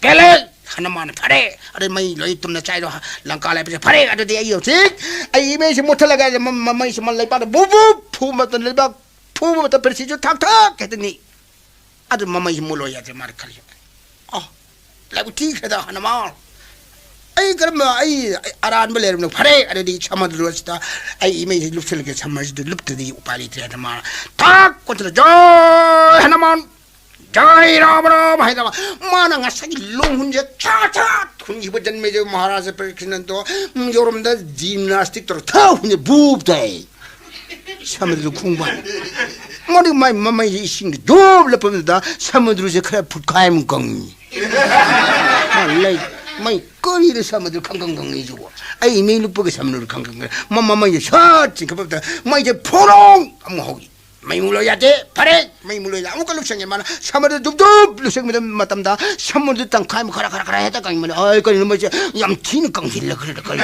ꯄꯦꯂꯦ꯫ ꯍꯅꯨꯃꯥꯟ ꯐꯔꯦ꯫ ꯑꯗꯩ ꯃꯩ ꯂꯣꯏ ꯇꯨꯝꯅ ꯆꯥꯏꯗꯣ ꯂꯪꯀꯥ ꯂꯩꯕꯁꯦ ꯐꯔꯦ꯫ ꯑꯗꯨꯗꯤ ꯑꯩ ꯍꯧꯖꯤꯛ ꯑꯩ ꯏꯃꯩꯁꯤ ꯃꯨꯠꯊꯠꯂꯒ ꯃ-, ꯃ-, ꯃꯩꯁꯤ ꯃ-, ꯂꯩꯕꯥꯛꯇ ꯕꯨ ꯕꯨ ꯐꯨꯕ ꯃꯇꯝꯗ ꯂꯩꯕꯥꯛ ꯐꯨꯕ ꯃꯇꯝ ꯄ꯭ꯔꯤꯊꯤꯕꯤꯁꯨ ꯊꯥꯛ ꯊꯥꯛ ꯍꯦꯛꯇꯅꯤ꯫ ꯑꯗꯨ ꯃꯃꯩꯁꯤ ꯃꯨꯠꯂꯣꯏ ꯌꯥꯗ꯭ꯔꯦ ꯃꯥꯅ ꯈꯜꯂꯤ꯫ ꯑ, ꯂꯥꯏꯕꯛ ꯊꯤꯈ꯭ꯔꯦꯗ ꯍꯅꯨꯃꯥꯟ꯫ ꯑꯩ ꯀꯔꯝꯕ, ꯑꯩ, ꯑꯩ ꯑꯔꯥꯟꯕ ꯂꯩꯔꯝꯅꯣ? ꯐꯔꯦ, ꯑꯗꯨꯗꯤ ꯁꯃꯨꯗ꯭ꯔ ꯑꯁꯤꯗ ꯑꯩ ꯏꯃꯩꯁꯤ ꯂꯨꯞꯁꯤꯜꯂꯒꯦ, ꯁꯃꯨꯗ꯭ꯔꯁꯤꯗ ꯂꯨꯞꯇ꯭ꯔꯗꯤ ꯎꯄꯥꯏ ꯂꯩꯇ꯭ꯔꯦ ꯍꯥꯏꯅ ꯃꯥꯅ ꯊꯥꯛ ꯀꯣꯟꯊꯤꯜꯂ, "ꯖꯥꯏ ꯍꯅꯨꯃꯥꯟ, ꯖꯥꯏ ꯔꯥꯝ ꯔꯥꯝ" ꯍꯥꯏꯅ ꯃꯥꯅ ꯉꯁꯥꯏꯒꯤ ꯂꯣꯡꯍꯨꯟꯁꯦ ꯆꯥ ꯆꯥ ꯍꯨꯟꯈꯤꯕ ꯖꯟꯃꯦꯖ ꯃꯍꯥꯔꯥꯖ ꯄ꯭ꯔꯤꯊꯤꯕꯤꯗꯣ ꯌꯧꯔꯝꯗ ꯖꯤꯝꯅꯥꯁꯇꯤꯛ ꯇꯧꯔ ꯊꯥ ꯍꯨꯟꯁꯦ ꯕꯨꯞ ꯇꯥꯏ꯫ ꯁꯃꯨꯗ꯭ꯔ ꯈꯣꯡꯕꯥꯟ꯫ ꯃꯗꯨ ꯃꯥꯏ ꯃꯃꯩꯁꯦ ꯏꯁꯤꯡꯗ ꯖꯣꯞ ꯂꯨꯞꯄꯗꯨꯗ ꯁꯃꯨꯗ꯭ꯔꯁꯦ ꯈꯔ ꯐꯨꯠꯈꯥꯏꯃꯨꯛ ꯀꯪꯉꯤ꯫ ꯃꯥ ꯂꯩ, ꯃꯩ ꯀꯔꯤꯅꯣ ꯁꯃꯨꯗ꯭ꯔ ꯈꯪꯀꯪ ꯀꯪꯉꯤꯁꯤꯕꯣ? ꯑꯩ ꯃꯤ ꯂꯨꯞꯄꯒ ꯁꯃꯨꯗ꯭ꯔ ꯈꯪꯀꯪ ꯀꯪꯉꯤ꯫ ꯃ-, ꯃꯃꯩꯁꯦ ꯁꯠ ꯆꯤꯡꯈꯠꯄꯗ ꯃꯩꯁꯦ ꯐꯣꯔꯣꯡ ꯑꯃꯨꯛ ꯍꯧꯏ꯫ ꯃꯩ ꯃꯨꯠꯂꯣ ꯌꯥꯗꯦ꯫ ꯐꯔꯦ, ꯃꯩ ꯃꯨꯠꯂꯣ ꯌꯥꯗꯦ꯫ ꯑꯃꯨꯛꯀ ꯂꯨꯞꯁꯟꯒꯦ꯫ ꯃꯥꯅ ꯁꯃꯨꯗ꯭ꯔ ꯗꯨꯞ ꯗꯨꯞ ꯂꯨꯞꯁꯟꯕꯗ ꯃꯇꯝꯗ ꯁꯃꯨꯗ꯭ꯔ ꯇꯪꯈꯥꯏ ꯑꯃ ꯈꯔ, ꯈꯔ, ꯈꯔ ꯍꯦꯛꯇ ꯀꯪꯕꯅꯦ꯫ "ꯑꯩ, ꯀꯩꯅꯣ ꯃꯩꯁꯦ ꯌꯥꯝ ꯊꯤꯅ ꯀꯪꯁꯤꯜꯂꯛꯈ꯭ꯔꯦꯗ, ꯀꯩꯅꯣ?"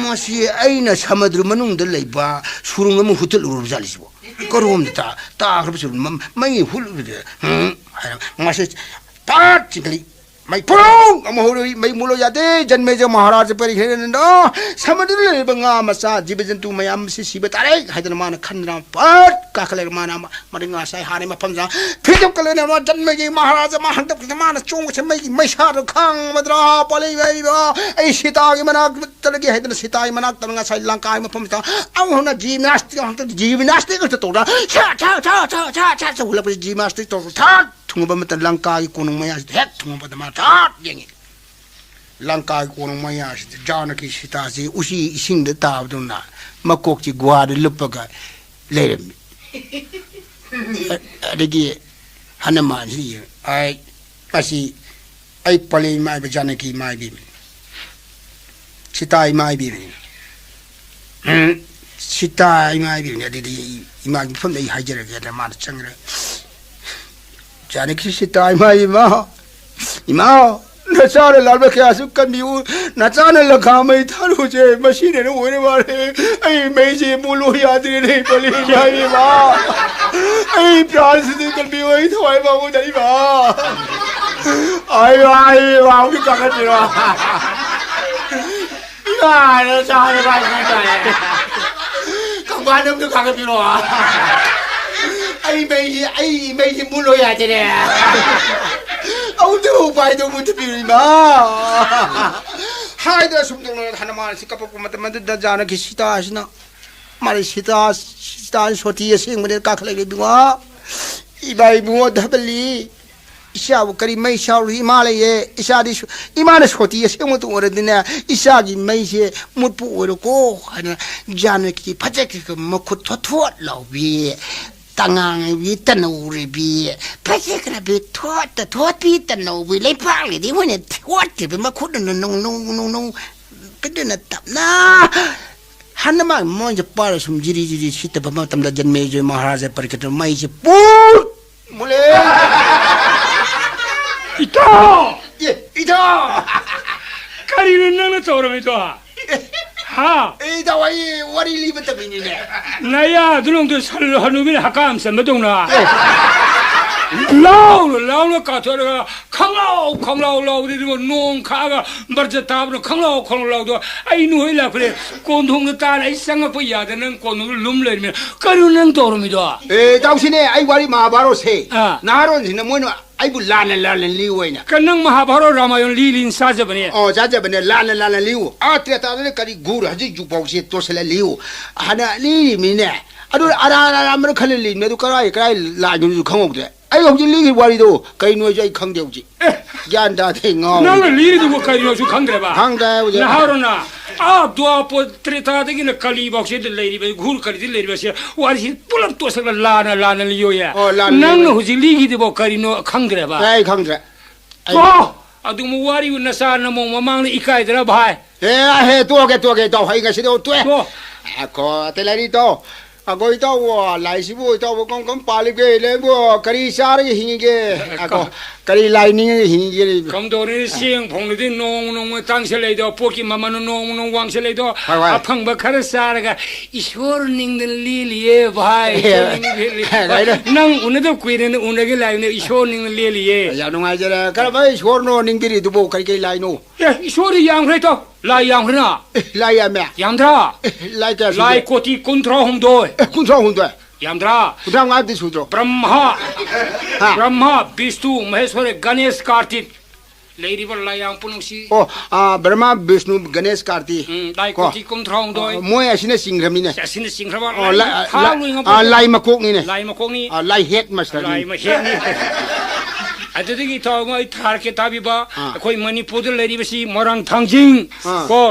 "ꯃꯁꯤ ꯑꯩꯅ ꯁꯃꯨꯗ꯭ꯔ ꯃꯅꯨꯡꯗ ꯂꯩꯕ ꯁꯨꯔꯨꯡ ꯑꯃ ꯍꯨꯠꯇꯠꯂꯨꯔꯕ ꯖꯥꯠꯂ ꯁꯤꯕꯣ? ꯀꯔꯣꯝꯗ ꯇꯥ-, ꯇꯥꯈ꯭ꯔꯕ ꯁꯨꯔꯨꯡ? ꯃ-, ꯃꯩ ꯍꯨꯠꯂꯨꯔꯗꯤ?" "ꯎꯝ," ꯍꯥꯏꯔꯒ ꯃꯁꯤ ꯄꯥꯠ ꯆꯤꯡꯈꯠꯂꯤ꯫ ꯃꯩ ꯄꯨꯔꯣꯡ ꯑꯃ ꯍꯧꯔꯛꯏ꯫ "ꯃꯩ ꯃꯨꯠꯂꯣ ꯌꯥꯗꯦ, ꯖꯟꯃꯦꯖ ꯃꯍꯥꯔꯥꯖ ꯄꯔꯤꯈꯦꯅ ꯁꯃꯨꯗ꯭ꯔꯗ ꯂꯩꯔꯤꯕ ꯉꯥ ꯃꯆꯥ, ꯖꯤꯕ ꯖꯟꯇꯨ ꯃꯌꯥꯝ ꯑꯁꯤ ꯁꯤꯕ ꯇꯥꯔꯦ" ꯍꯥꯏꯗꯅ ꯃꯥꯅ ꯈꯟꯗꯅ ꯄꯠ ꯀꯥꯈꯠꯂꯒ ꯃꯥꯅ ꯑꯃ ꯃꯔꯤ ꯉꯥꯁꯥꯏ ꯍꯥꯟꯅꯩ ꯃꯐꯝꯗ ꯐꯤꯗꯨꯝ ꯀꯜꯂꯅ ꯑꯃ ꯖꯟꯃꯦꯖ ꯃꯍꯥꯔꯥꯖ ꯑꯃ ꯍꯟꯗꯛꯁꯤꯗ ꯃꯥꯅ ꯆꯣꯡꯕꯁꯦ ꯃꯩꯒꯤ ꯃꯩꯁꯥꯗꯣ ꯈꯪꯉꯝꯃꯗ꯭ꯔꯥ? ꯄꯣꯂꯩ ꯂꯩꯔꯤꯕ ꯑꯩ ꯁꯤꯇꯥꯒꯤ ꯃꯅꯥꯛꯇ ꯆꯠꯂꯒꯦ ꯍꯥꯏꯗꯅ ꯁꯤꯇꯥꯒꯤ ꯃꯅꯥꯛꯇ ꯉꯁꯥꯏ ꯂꯪꯀꯥꯒꯤ ꯃꯐꯝꯗ ꯑꯃꯨꯛ ꯍꯟꯅ ꯖꯤꯝꯅꯥꯁꯇꯤꯛ ꯍꯟꯗꯛ ꯖꯤꯝꯅꯥꯁꯇꯤꯛ ꯉꯥꯛꯇ ꯇꯧꯗꯅ ꯁꯠ ꯁꯠ ꯁꯠ ꯁꯠ ꯁꯠ ꯁꯠ ꯆꯠ ꯍꯨꯜꯂꯛꯄꯁꯦ ꯖꯤꯝꯅꯥꯁꯇꯤꯛ ꯇꯧꯗꯅ ꯊꯥꯛ ꯊꯨꯡꯉꯕ ꯃꯇꯝ ꯂꯪꯀꯥꯒꯤ ꯀꯣꯅꯨꯡ ꯃꯌꯥꯁꯤꯗ ꯍꯦꯛ ꯊꯨꯡꯉꯕꯗ ꯃꯥ ꯊꯥꯛ ꯌꯦꯡꯉꯤ꯫ ꯂꯪꯀꯥꯒꯤ ꯀꯣꯅꯨꯡ ꯃꯌꯥꯁꯤꯗ ꯖꯥꯅꯀꯤ ꯁꯤꯇꯥꯁꯤ ꯎꯆꯤ ꯏꯁꯤꯡꯗ ꯇꯥꯕꯗꯧꯅ ꯃꯀꯣꯛꯁꯤ ꯒꯨꯍꯥꯗ ꯂꯨꯞꯄꯒ ꯂꯩꯔꯝꯃꯤ꯫ ꯑꯗꯒꯤ ꯍꯅꯨꯃꯥꯟꯁꯤ ꯌꯦꯡꯉ, "ꯑꯩ, ꯃꯁꯤ ꯑꯩ ꯄꯂꯦꯟ ꯃꯥꯏꯕ ꯖꯥꯅꯀꯤ ꯃꯥꯏꯕꯤꯅꯤ꯫ ꯁꯤꯇꯥ ꯏꯃꯥ ꯏꯕꯦꯝꯃꯅꯤ꯫ ꯎꯝ, ꯁꯤꯇꯥ ꯏꯃꯥ ꯏꯕꯦꯝꯃꯅꯤ꯫ ꯑꯗꯨꯗꯤ ꯏꯃꯥꯒꯤ ꯃꯐꯝꯗ ꯑꯩ ꯍꯥꯏꯖꯔꯒꯦꯅ" ꯃꯥꯅ ꯆꯪꯈ꯭ꯔꯦ꯫ ꯖꯥꯅꯀꯤ ꯁꯤꯇꯥ ꯏꯃꯥ, ꯏꯃꯥ, ꯏꯃꯥ, ꯅꯆꯥꯅ ꯂꯥꯟꯕ ꯀꯌꯥꯁꯨ ꯀꯟꯕꯤꯌꯨ꯫ ꯅꯆꯥꯅ ꯂꯪꯀꯥ ꯃꯩ ꯊꯥꯔꯨꯁꯦ ꯃꯁꯤꯅꯦꯅ ꯑꯣꯏꯔ ꯃꯥꯜꯂꯦ꯫ ꯑꯩ ꯃꯩꯁꯦ ꯃꯨꯠꯂꯣ ꯌꯥꯗ꯭ꯔꯦꯅꯦ, ꯄꯂꯦꯟ ꯏꯃꯥ, ꯏꯃꯥ꯫ ꯑꯩ ꯄ꯭ꯔꯥꯟꯁꯤꯗꯤ ꯀꯟꯕꯤꯌꯨ, ꯑꯩ ꯊꯋꯥꯏ ꯄꯥꯝꯃꯨꯗ ꯏꯃꯥ꯫ ꯑꯩ, ꯑꯩ, ꯏꯃꯥ, ꯍꯧꯖꯤꯛ ꯀꯥꯈꯠꯄꯤꯔꯣ꯫ ꯏꯃꯥꯅ ꯆꯥꯔꯦ ꯃꯥꯏ ꯁꯤ ꯇꯥꯔꯦ꯫ ꯀꯪꯐꯥꯟ ꯑꯝꯇ ꯀꯥꯈꯠꯄꯤꯔꯣ꯫ ꯑꯩ ꯃꯩꯁꯤ, ꯑꯩ ꯃꯩꯁꯤ ꯃꯨꯠꯂꯣ ꯌꯥꯗꯦꯅꯦ꯫ ꯑꯃꯨꯛꯇ ꯎꯄꯥꯏꯗꯣ ꯑꯃꯨꯛꯇ ꯄꯤꯌꯨ, ꯏꯃꯥ꯫ ꯍꯥꯏꯗꯅ ꯁꯨꯝ ꯇꯧꯅ ꯍꯅꯨꯃꯥꯟꯁꯤ ꯀꯞꯄꯛꯄ ꯃꯇꯝ ꯑꯗꯨꯗ ꯖꯥꯅꯀꯤ ꯁꯤꯇꯥꯁꯤꯅ ꯃꯥꯅ ꯁꯤꯇꯥ, ꯁꯤꯇꯥ ꯁꯣꯇꯤ ꯑꯁꯦꯡꯕꯅꯦ ꯀꯥꯈꯠꯂꯛꯂꯦ ꯏꯕꯨꯡꯉꯣ꯫ ꯏꯃꯥ ꯏꯕꯨꯡꯉꯣ ꯙꯕꯂꯤ, ꯏꯆꯥꯕꯨ ꯀꯔꯤ ꯃꯩ ꯁꯥꯎꯔꯤ? ꯏꯃꯥ ꯂꯩꯌꯦ꯫ ꯏꯆꯥꯗꯤ ꯁꯨ-, ꯏꯃꯥꯅ ꯁꯣꯇꯤ ꯑꯁꯦꯡꯕꯗꯨ ꯑꯣꯏꯔꯗꯤꯅꯦ, ꯏꯆꯥꯒꯤ ꯃꯩꯁꯦ ꯃꯨꯠꯄ ꯑꯣꯏꯔꯣꯀꯣ ꯍꯥꯏꯅ ꯖꯥꯅꯀꯤ ꯐꯖꯈ꯭ꯔꯕ ꯃꯈꯨꯠ ꯊꯣꯠ ꯊꯣꯠ ꯂꯥꯎꯕꯤ, ꯇꯉꯥꯡꯕꯤ, ꯇꯅꯧꯔꯤꯕꯤ, ꯐꯖꯈ꯭ꯔꯕꯤ, ꯊꯣꯠꯇ ꯊꯣꯠꯄꯤ, ꯇꯅꯧꯕꯤ, ꯂꯩꯄꯥꯛꯂꯤꯗꯤ ꯍꯣꯏꯅ ꯊꯣꯠꯇ꯭ꯔꯤꯕ ꯃꯈꯨꯠ ꯑꯗꯨꯅ ꯅꯧ ꯅꯧ ꯅꯧ ꯅꯧ ꯀꯗꯨꯅ ꯇꯞꯅ ꯍꯟꯅ ꯃꯥ ꯃꯣꯏꯁꯦ ꯄꯥꯔ ꯁꯨꯝ ꯖꯤꯔꯤ ꯖꯤꯔꯤ ꯁꯤꯠꯇꯕ ꯃꯇꯝꯗ ꯖꯟꯃꯦꯖꯣꯏ ꯃꯍꯥꯔꯥꯖ ꯄꯔꯤꯈꯠꯇ ꯃꯩꯁꯦ ꯄꯨꯠ ꯃꯨꯠꯂꯦ꯫ ꯏꯇꯥꯎ! ꯑꯦ, ꯏꯇꯥꯎ! ꯀꯔꯤꯅꯣ ꯅꯪꯅ ꯇꯧꯔꯝꯃꯤꯗꯣ? ꯍꯥ? ꯑꯦ, ꯏꯇꯥꯎ, ꯑꯩ ꯋꯥꯔꯤ ꯂꯤꯕ ꯇꯝꯃꯤꯅꯤꯅꯦ꯫ ꯅꯌꯥꯗꯨ ꯅꯪꯗꯨ ꯁꯜ ꯍꯅꯨꯕꯤꯅ ꯍꯀꯥꯝ ꯆꯟꯕꯗꯧꯅ꯫ ꯑꯦ꯫ ꯂꯥꯎꯅ, ꯂꯥꯎꯅ ꯀꯥꯊꯣꯛꯑꯒ ꯈꯪꯂꯥꯎ, ꯈꯪꯂꯥꯎ ꯂꯥꯎꯕꯗꯨꯗ ꯅꯣꯡ ꯈꯥꯛꯑꯒ ꯕꯔꯖ ꯇꯥꯕꯅ ꯈꯪꯂꯥꯎ, ꯈꯪꯂꯥꯎ ꯂꯥꯎꯗꯣ꯫ ꯑꯩ ꯅꯣꯏ ꯂꯥꯛꯄꯅꯦ꯫ ꯀꯣꯟꯊꯣꯡꯗ ꯇꯥꯅ ꯑꯩ ꯆꯪꯉꯛꯄ ꯌꯥꯗ ꯅꯪ ꯀꯣꯟꯊꯣꯡꯗ ꯂꯨꯝ ꯂꯩꯔꯝꯃꯦ꯫ ꯀꯔꯤꯅꯣ ꯅꯪ ꯇꯧꯔꯝꯃꯤꯗꯣ? ꯑꯦ, ꯏꯇꯥꯎꯁꯤꯅꯦ, ꯑꯩ ꯋꯥꯔꯤ ꯃꯍꯥꯚꯥꯔꯠꯁꯦ ꯑꯥ꯫ ꯅꯍꯥꯔꯣꯟꯁꯤꯡꯅ ꯃꯣꯏꯅ ꯑꯩꯕꯨ ꯂꯥꯟꯅ ꯂꯥꯟꯅ ꯂꯤꯌꯨ ꯍꯥꯏꯅ꯫ ꯀ-, ꯅꯪ ꯃꯍꯥꯚꯥꯔꯠ ꯔꯥꯃꯥꯌꯟ ꯂꯤ ꯂꯤꯅ ꯆꯥꯖꯕꯅꯦ꯫ ꯑꯣ, ꯆꯥꯖꯕꯅꯦ꯫ ꯂꯥꯟꯅ ꯂꯥꯟꯅ ꯂꯤꯌꯨ꯫ ꯑꯥ, ꯇ꯭ꯔꯦꯇꯥꯗꯅ ꯀꯔꯤ ꯒꯨꯔ ꯍꯧꯖꯤꯛ ꯖꯨꯛ ꯐꯥꯎꯁꯦ ꯇꯣꯁꯜꯂ ꯂꯤꯌꯨ꯫ ꯍꯥꯟꯅ ꯂꯤꯔꯤꯃꯤꯅꯦ꯫ ꯑꯗꯨ ꯑꯔꯥꯟ ꯑꯔꯥꯟꯕꯅ ꯈꯜꯂ ꯂꯤꯃꯤ꯫ ꯑꯗꯨ ꯀꯔꯥꯏ, ꯀꯔꯥꯏ ꯂꯥꯏꯅꯣꯁꯨ ꯈꯪꯍꯧꯗ꯭ꯔꯦ꯫ ꯑꯩ ꯍꯧꯖꯤꯛ ꯂꯤꯔꯤꯕ ꯋꯥꯔꯤꯗꯣ ꯀꯩꯅꯣꯁꯨ ꯑꯩ ꯈꯪꯗꯦ ꯍꯧꯖꯤꯛ꯫ ꯑꯦ! ꯒ꯭ꯌꯥꯟ ꯇꯥꯗꯦ, ꯉꯥꯎꯔꯦ꯫ ꯅꯪꯅ ꯂꯤꯔꯤꯗꯨꯕꯨ ꯀꯔꯤꯅꯣꯁꯨ ꯈꯪꯗ꯭ꯔꯦꯕ? ꯈꯪꯗ꯭ꯔꯦ ꯍꯧꯖꯤꯛ꯫ ꯅꯍꯥꯔꯣꯅ, ꯑꯥ, ꯗ꯭ꯋꯥꯄꯔ ꯇ꯭ꯔꯦꯇꯥꯗꯒꯤꯅ ꯀꯂꯤ ꯐꯥꯎꯁꯤꯗ ꯂꯩꯔꯤꯕ, ꯘꯨꯔ ꯀꯂꯤꯗ ꯂꯩꯔꯤꯕꯁꯦ, ꯋꯥꯔꯤꯁꯤ ꯄꯨꯂꯞ ꯇꯣꯠꯁꯤꯜꯂꯒ ꯂꯥꯟꯅ ꯂꯥꯟꯅ ꯂꯤꯌꯣꯌꯦ꯫ ꯑꯣ, ꯂꯥꯟꯅ ꯅꯪꯅ ꯂꯤꯌꯣ꯫ ꯍꯧꯖꯤꯛ ꯂꯤꯈꯤꯗꯨꯕꯣ ꯀꯔꯤꯅꯣ ꯈꯪꯗ꯭ꯔꯦꯕ? ꯑꯦ, ꯑꯩ ꯈꯪꯗ꯭ꯔꯦ꯫ ꯑꯩ ꯇꯣ! ꯑꯗꯨꯒꯨꯝꯕ ꯋꯥꯔꯤꯕꯨ ꯅꯆꯥ ꯅꯃꯧ ꯃꯃꯥꯡꯗ ꯏꯀꯥꯏꯗ꯭ꯔꯕ ꯍꯥꯏ? ꯑꯦ, ꯑꯍꯦ, ꯇꯣꯛꯑꯒꯦ, ꯇꯣꯛꯑꯒꯦ, ꯏꯇꯥꯎ, ꯑꯩ ꯉꯁꯤꯗꯤ ꯇꯣꯛꯑꯦ꯫ ꯇꯣ! ꯑꯈꯣ, ꯑꯇꯩ ꯂꯩꯔꯤ, ꯏꯇꯥꯎ꯫ ꯑꯈꯣ, ꯏꯇꯥꯎ, ꯂꯥꯏꯁꯤꯕꯨ ꯏꯇꯥꯎꯕꯨ ꯀꯔꯝ ꯀꯔꯝ ꯄꯥꯜꯂꯤꯒꯦ? ꯂꯩꯕꯨ ꯀꯔꯤ ꯆꯥꯔꯒ ꯍꯤꯡꯉꯤꯒꯦ? ꯑꯈꯣ, ꯀꯔꯤ ꯂꯥꯏ ꯅꯤꯡꯉꯒ ꯍꯤꯡꯉꯤꯒꯦ? ꯀꯝꯗꯧꯔꯤ? ꯆꯦꯡ ꯐꯪꯂꯗꯤ ꯅꯣꯡꯃ ꯅꯣꯡꯃ ꯇꯥꯡꯁꯤꯜꯂꯛꯏꯗꯣ, ꯄꯣꯠꯀꯤ ꯃꯃꯜꯅ ꯅꯣꯡꯃ ꯅꯣꯡꯃ ꯋꯥꯡꯁꯤꯜꯂꯛꯏꯗꯣ, ꯍꯣꯏ, ꯍꯣꯏ꯫ ꯑꯐꯪꯕ ꯈꯔ ꯆꯥꯔꯒ ꯏꯁꯣꯔ ꯅꯤꯡꯗꯅ ꯂꯦꯜꯂꯤꯌꯦ ꯚꯥꯏ, ꯏꯁꯣꯔ ꯅꯤꯡꯗꯅ ꯂꯦꯜꯂꯤ꯫ ꯀꯥꯏꯅ? ꯅꯪ ꯎꯅꯗꯕ ꯀꯨꯏꯔꯦꯅ ꯎꯅꯒꯦ ꯂꯥꯏꯅ ꯏꯁꯣꯔ ꯅꯤꯡꯗꯅ ꯂꯦꯜꯂꯤꯌꯦ꯫ ꯌꯥꯝ ꯅꯨꯡꯉꯥꯏꯖꯔꯦ꯫ ꯀꯔꯝꯕ ꯏꯁꯣꯔꯅꯣ ꯅꯤꯡꯕꯤꯔꯤꯗꯨꯕꯨ? ꯀꯔꯤ ꯀꯔꯤ ꯂꯥꯏꯅꯣ? ꯑꯦ, ꯏꯁꯣꯔꯗꯤ ꯌꯥꯝꯈ꯭ꯔꯦ ꯏꯇꯥꯎ꯫ ꯂꯥꯏ ꯌꯥꯝꯈ꯭ꯔꯦꯅ꯫ ꯑꯦ, ꯂꯥꯏ ꯌꯥꯝꯃꯦ? ꯌꯥꯝꯗ꯭ꯔꯥ? ꯑꯦ, ꯂꯥꯏ ꯀꯌꯥ ꯁꯨꯒꯦ? ꯂꯥꯏ ꯀꯣꯇꯤ ꯀꯨꯟꯊ꯭ꯔꯥ ꯍꯨꯝꯗꯣꯏ꯫ ꯑꯦ, ꯀꯨꯟꯊ꯭ꯔꯥ ꯍꯨꯝꯗꯣꯏ? ꯌꯥꯝꯗ꯭ꯔꯥ? ꯀꯨꯟꯊ꯭ꯔꯥ ꯃꯉꯥꯗꯤ ꯁꯨꯗ꯭ꯔꯣ? ꯕ꯭ꯔꯍ꯭ꯃ, ꯍꯥ? ꯕ꯭ꯔꯍ꯭ꯃ, ꯕꯤꯁꯅꯨ, ꯃꯍꯦꯁ꯭ꯋꯔ, ꯒꯅꯦꯁ, ꯀꯥꯔꯇꯤꯛ꯫ ꯂꯩꯔꯤꯕ ꯂꯥꯏꯌꯥꯝ ꯄꯨꯝꯅꯃꯛꯁꯤ꯫ ꯑꯣ, ꯑꯥ, ꯕ꯭ꯔꯍ꯭ꯃ, ꯕꯤꯁꯅꯨ, ꯒꯅꯦꯁ, ꯀꯥꯔꯇꯤ꯫ ꯎꯝ, ꯂꯥꯏ ꯀꯣ? ꯀꯣꯇꯤ ꯀꯨꯟꯊ꯭ꯔꯥ ꯍꯨꯝꯗꯣꯏ꯫ ꯑꯣ, ꯃꯣꯏ ꯑꯁꯤꯅ ꯆꯤꯡꯈ꯭ꯔꯃꯤꯅꯦ꯫ ꯑꯁꯤꯅ ꯆꯤꯡꯈ꯭ꯔꯕ ꯑꯣ, ꯂꯥꯏ ꯂꯥꯏ, ꯊꯥ ꯑꯥ, ꯂꯣꯏ ꯉꯝꯄꯣꯠꯇꯦ꯫ ꯑꯥ, ꯂꯥꯏ ꯃꯀꯣꯛꯅꯤꯅꯦ꯫ ꯂꯥꯏ ꯃꯀꯣꯛꯅꯤ꯫ ꯑꯥ, ꯂꯥꯏ ꯍꯦꯠ ꯃꯥꯁꯇꯔꯅꯤ꯫ ꯂꯥꯏ ꯃ-, ꯍꯦꯠꯅꯤ꯫ ꯑꯗꯨꯗꯒꯤ ꯏꯇꯥꯎ ꯑꯃ ꯑꯩ ꯊꯥꯔꯛꯀꯦ ꯇꯥꯕꯤꯕ, ꯑꯥ꯫ ꯑꯩꯈꯣꯏ ꯃꯅꯤꯄꯨꯔꯗ ꯂꯩꯔꯤꯕꯁꯤ ꯃꯣꯏꯔꯥꯡ ꯊꯥꯡꯖꯤꯡ, ꯑꯥ꯫ ꯀꯣ,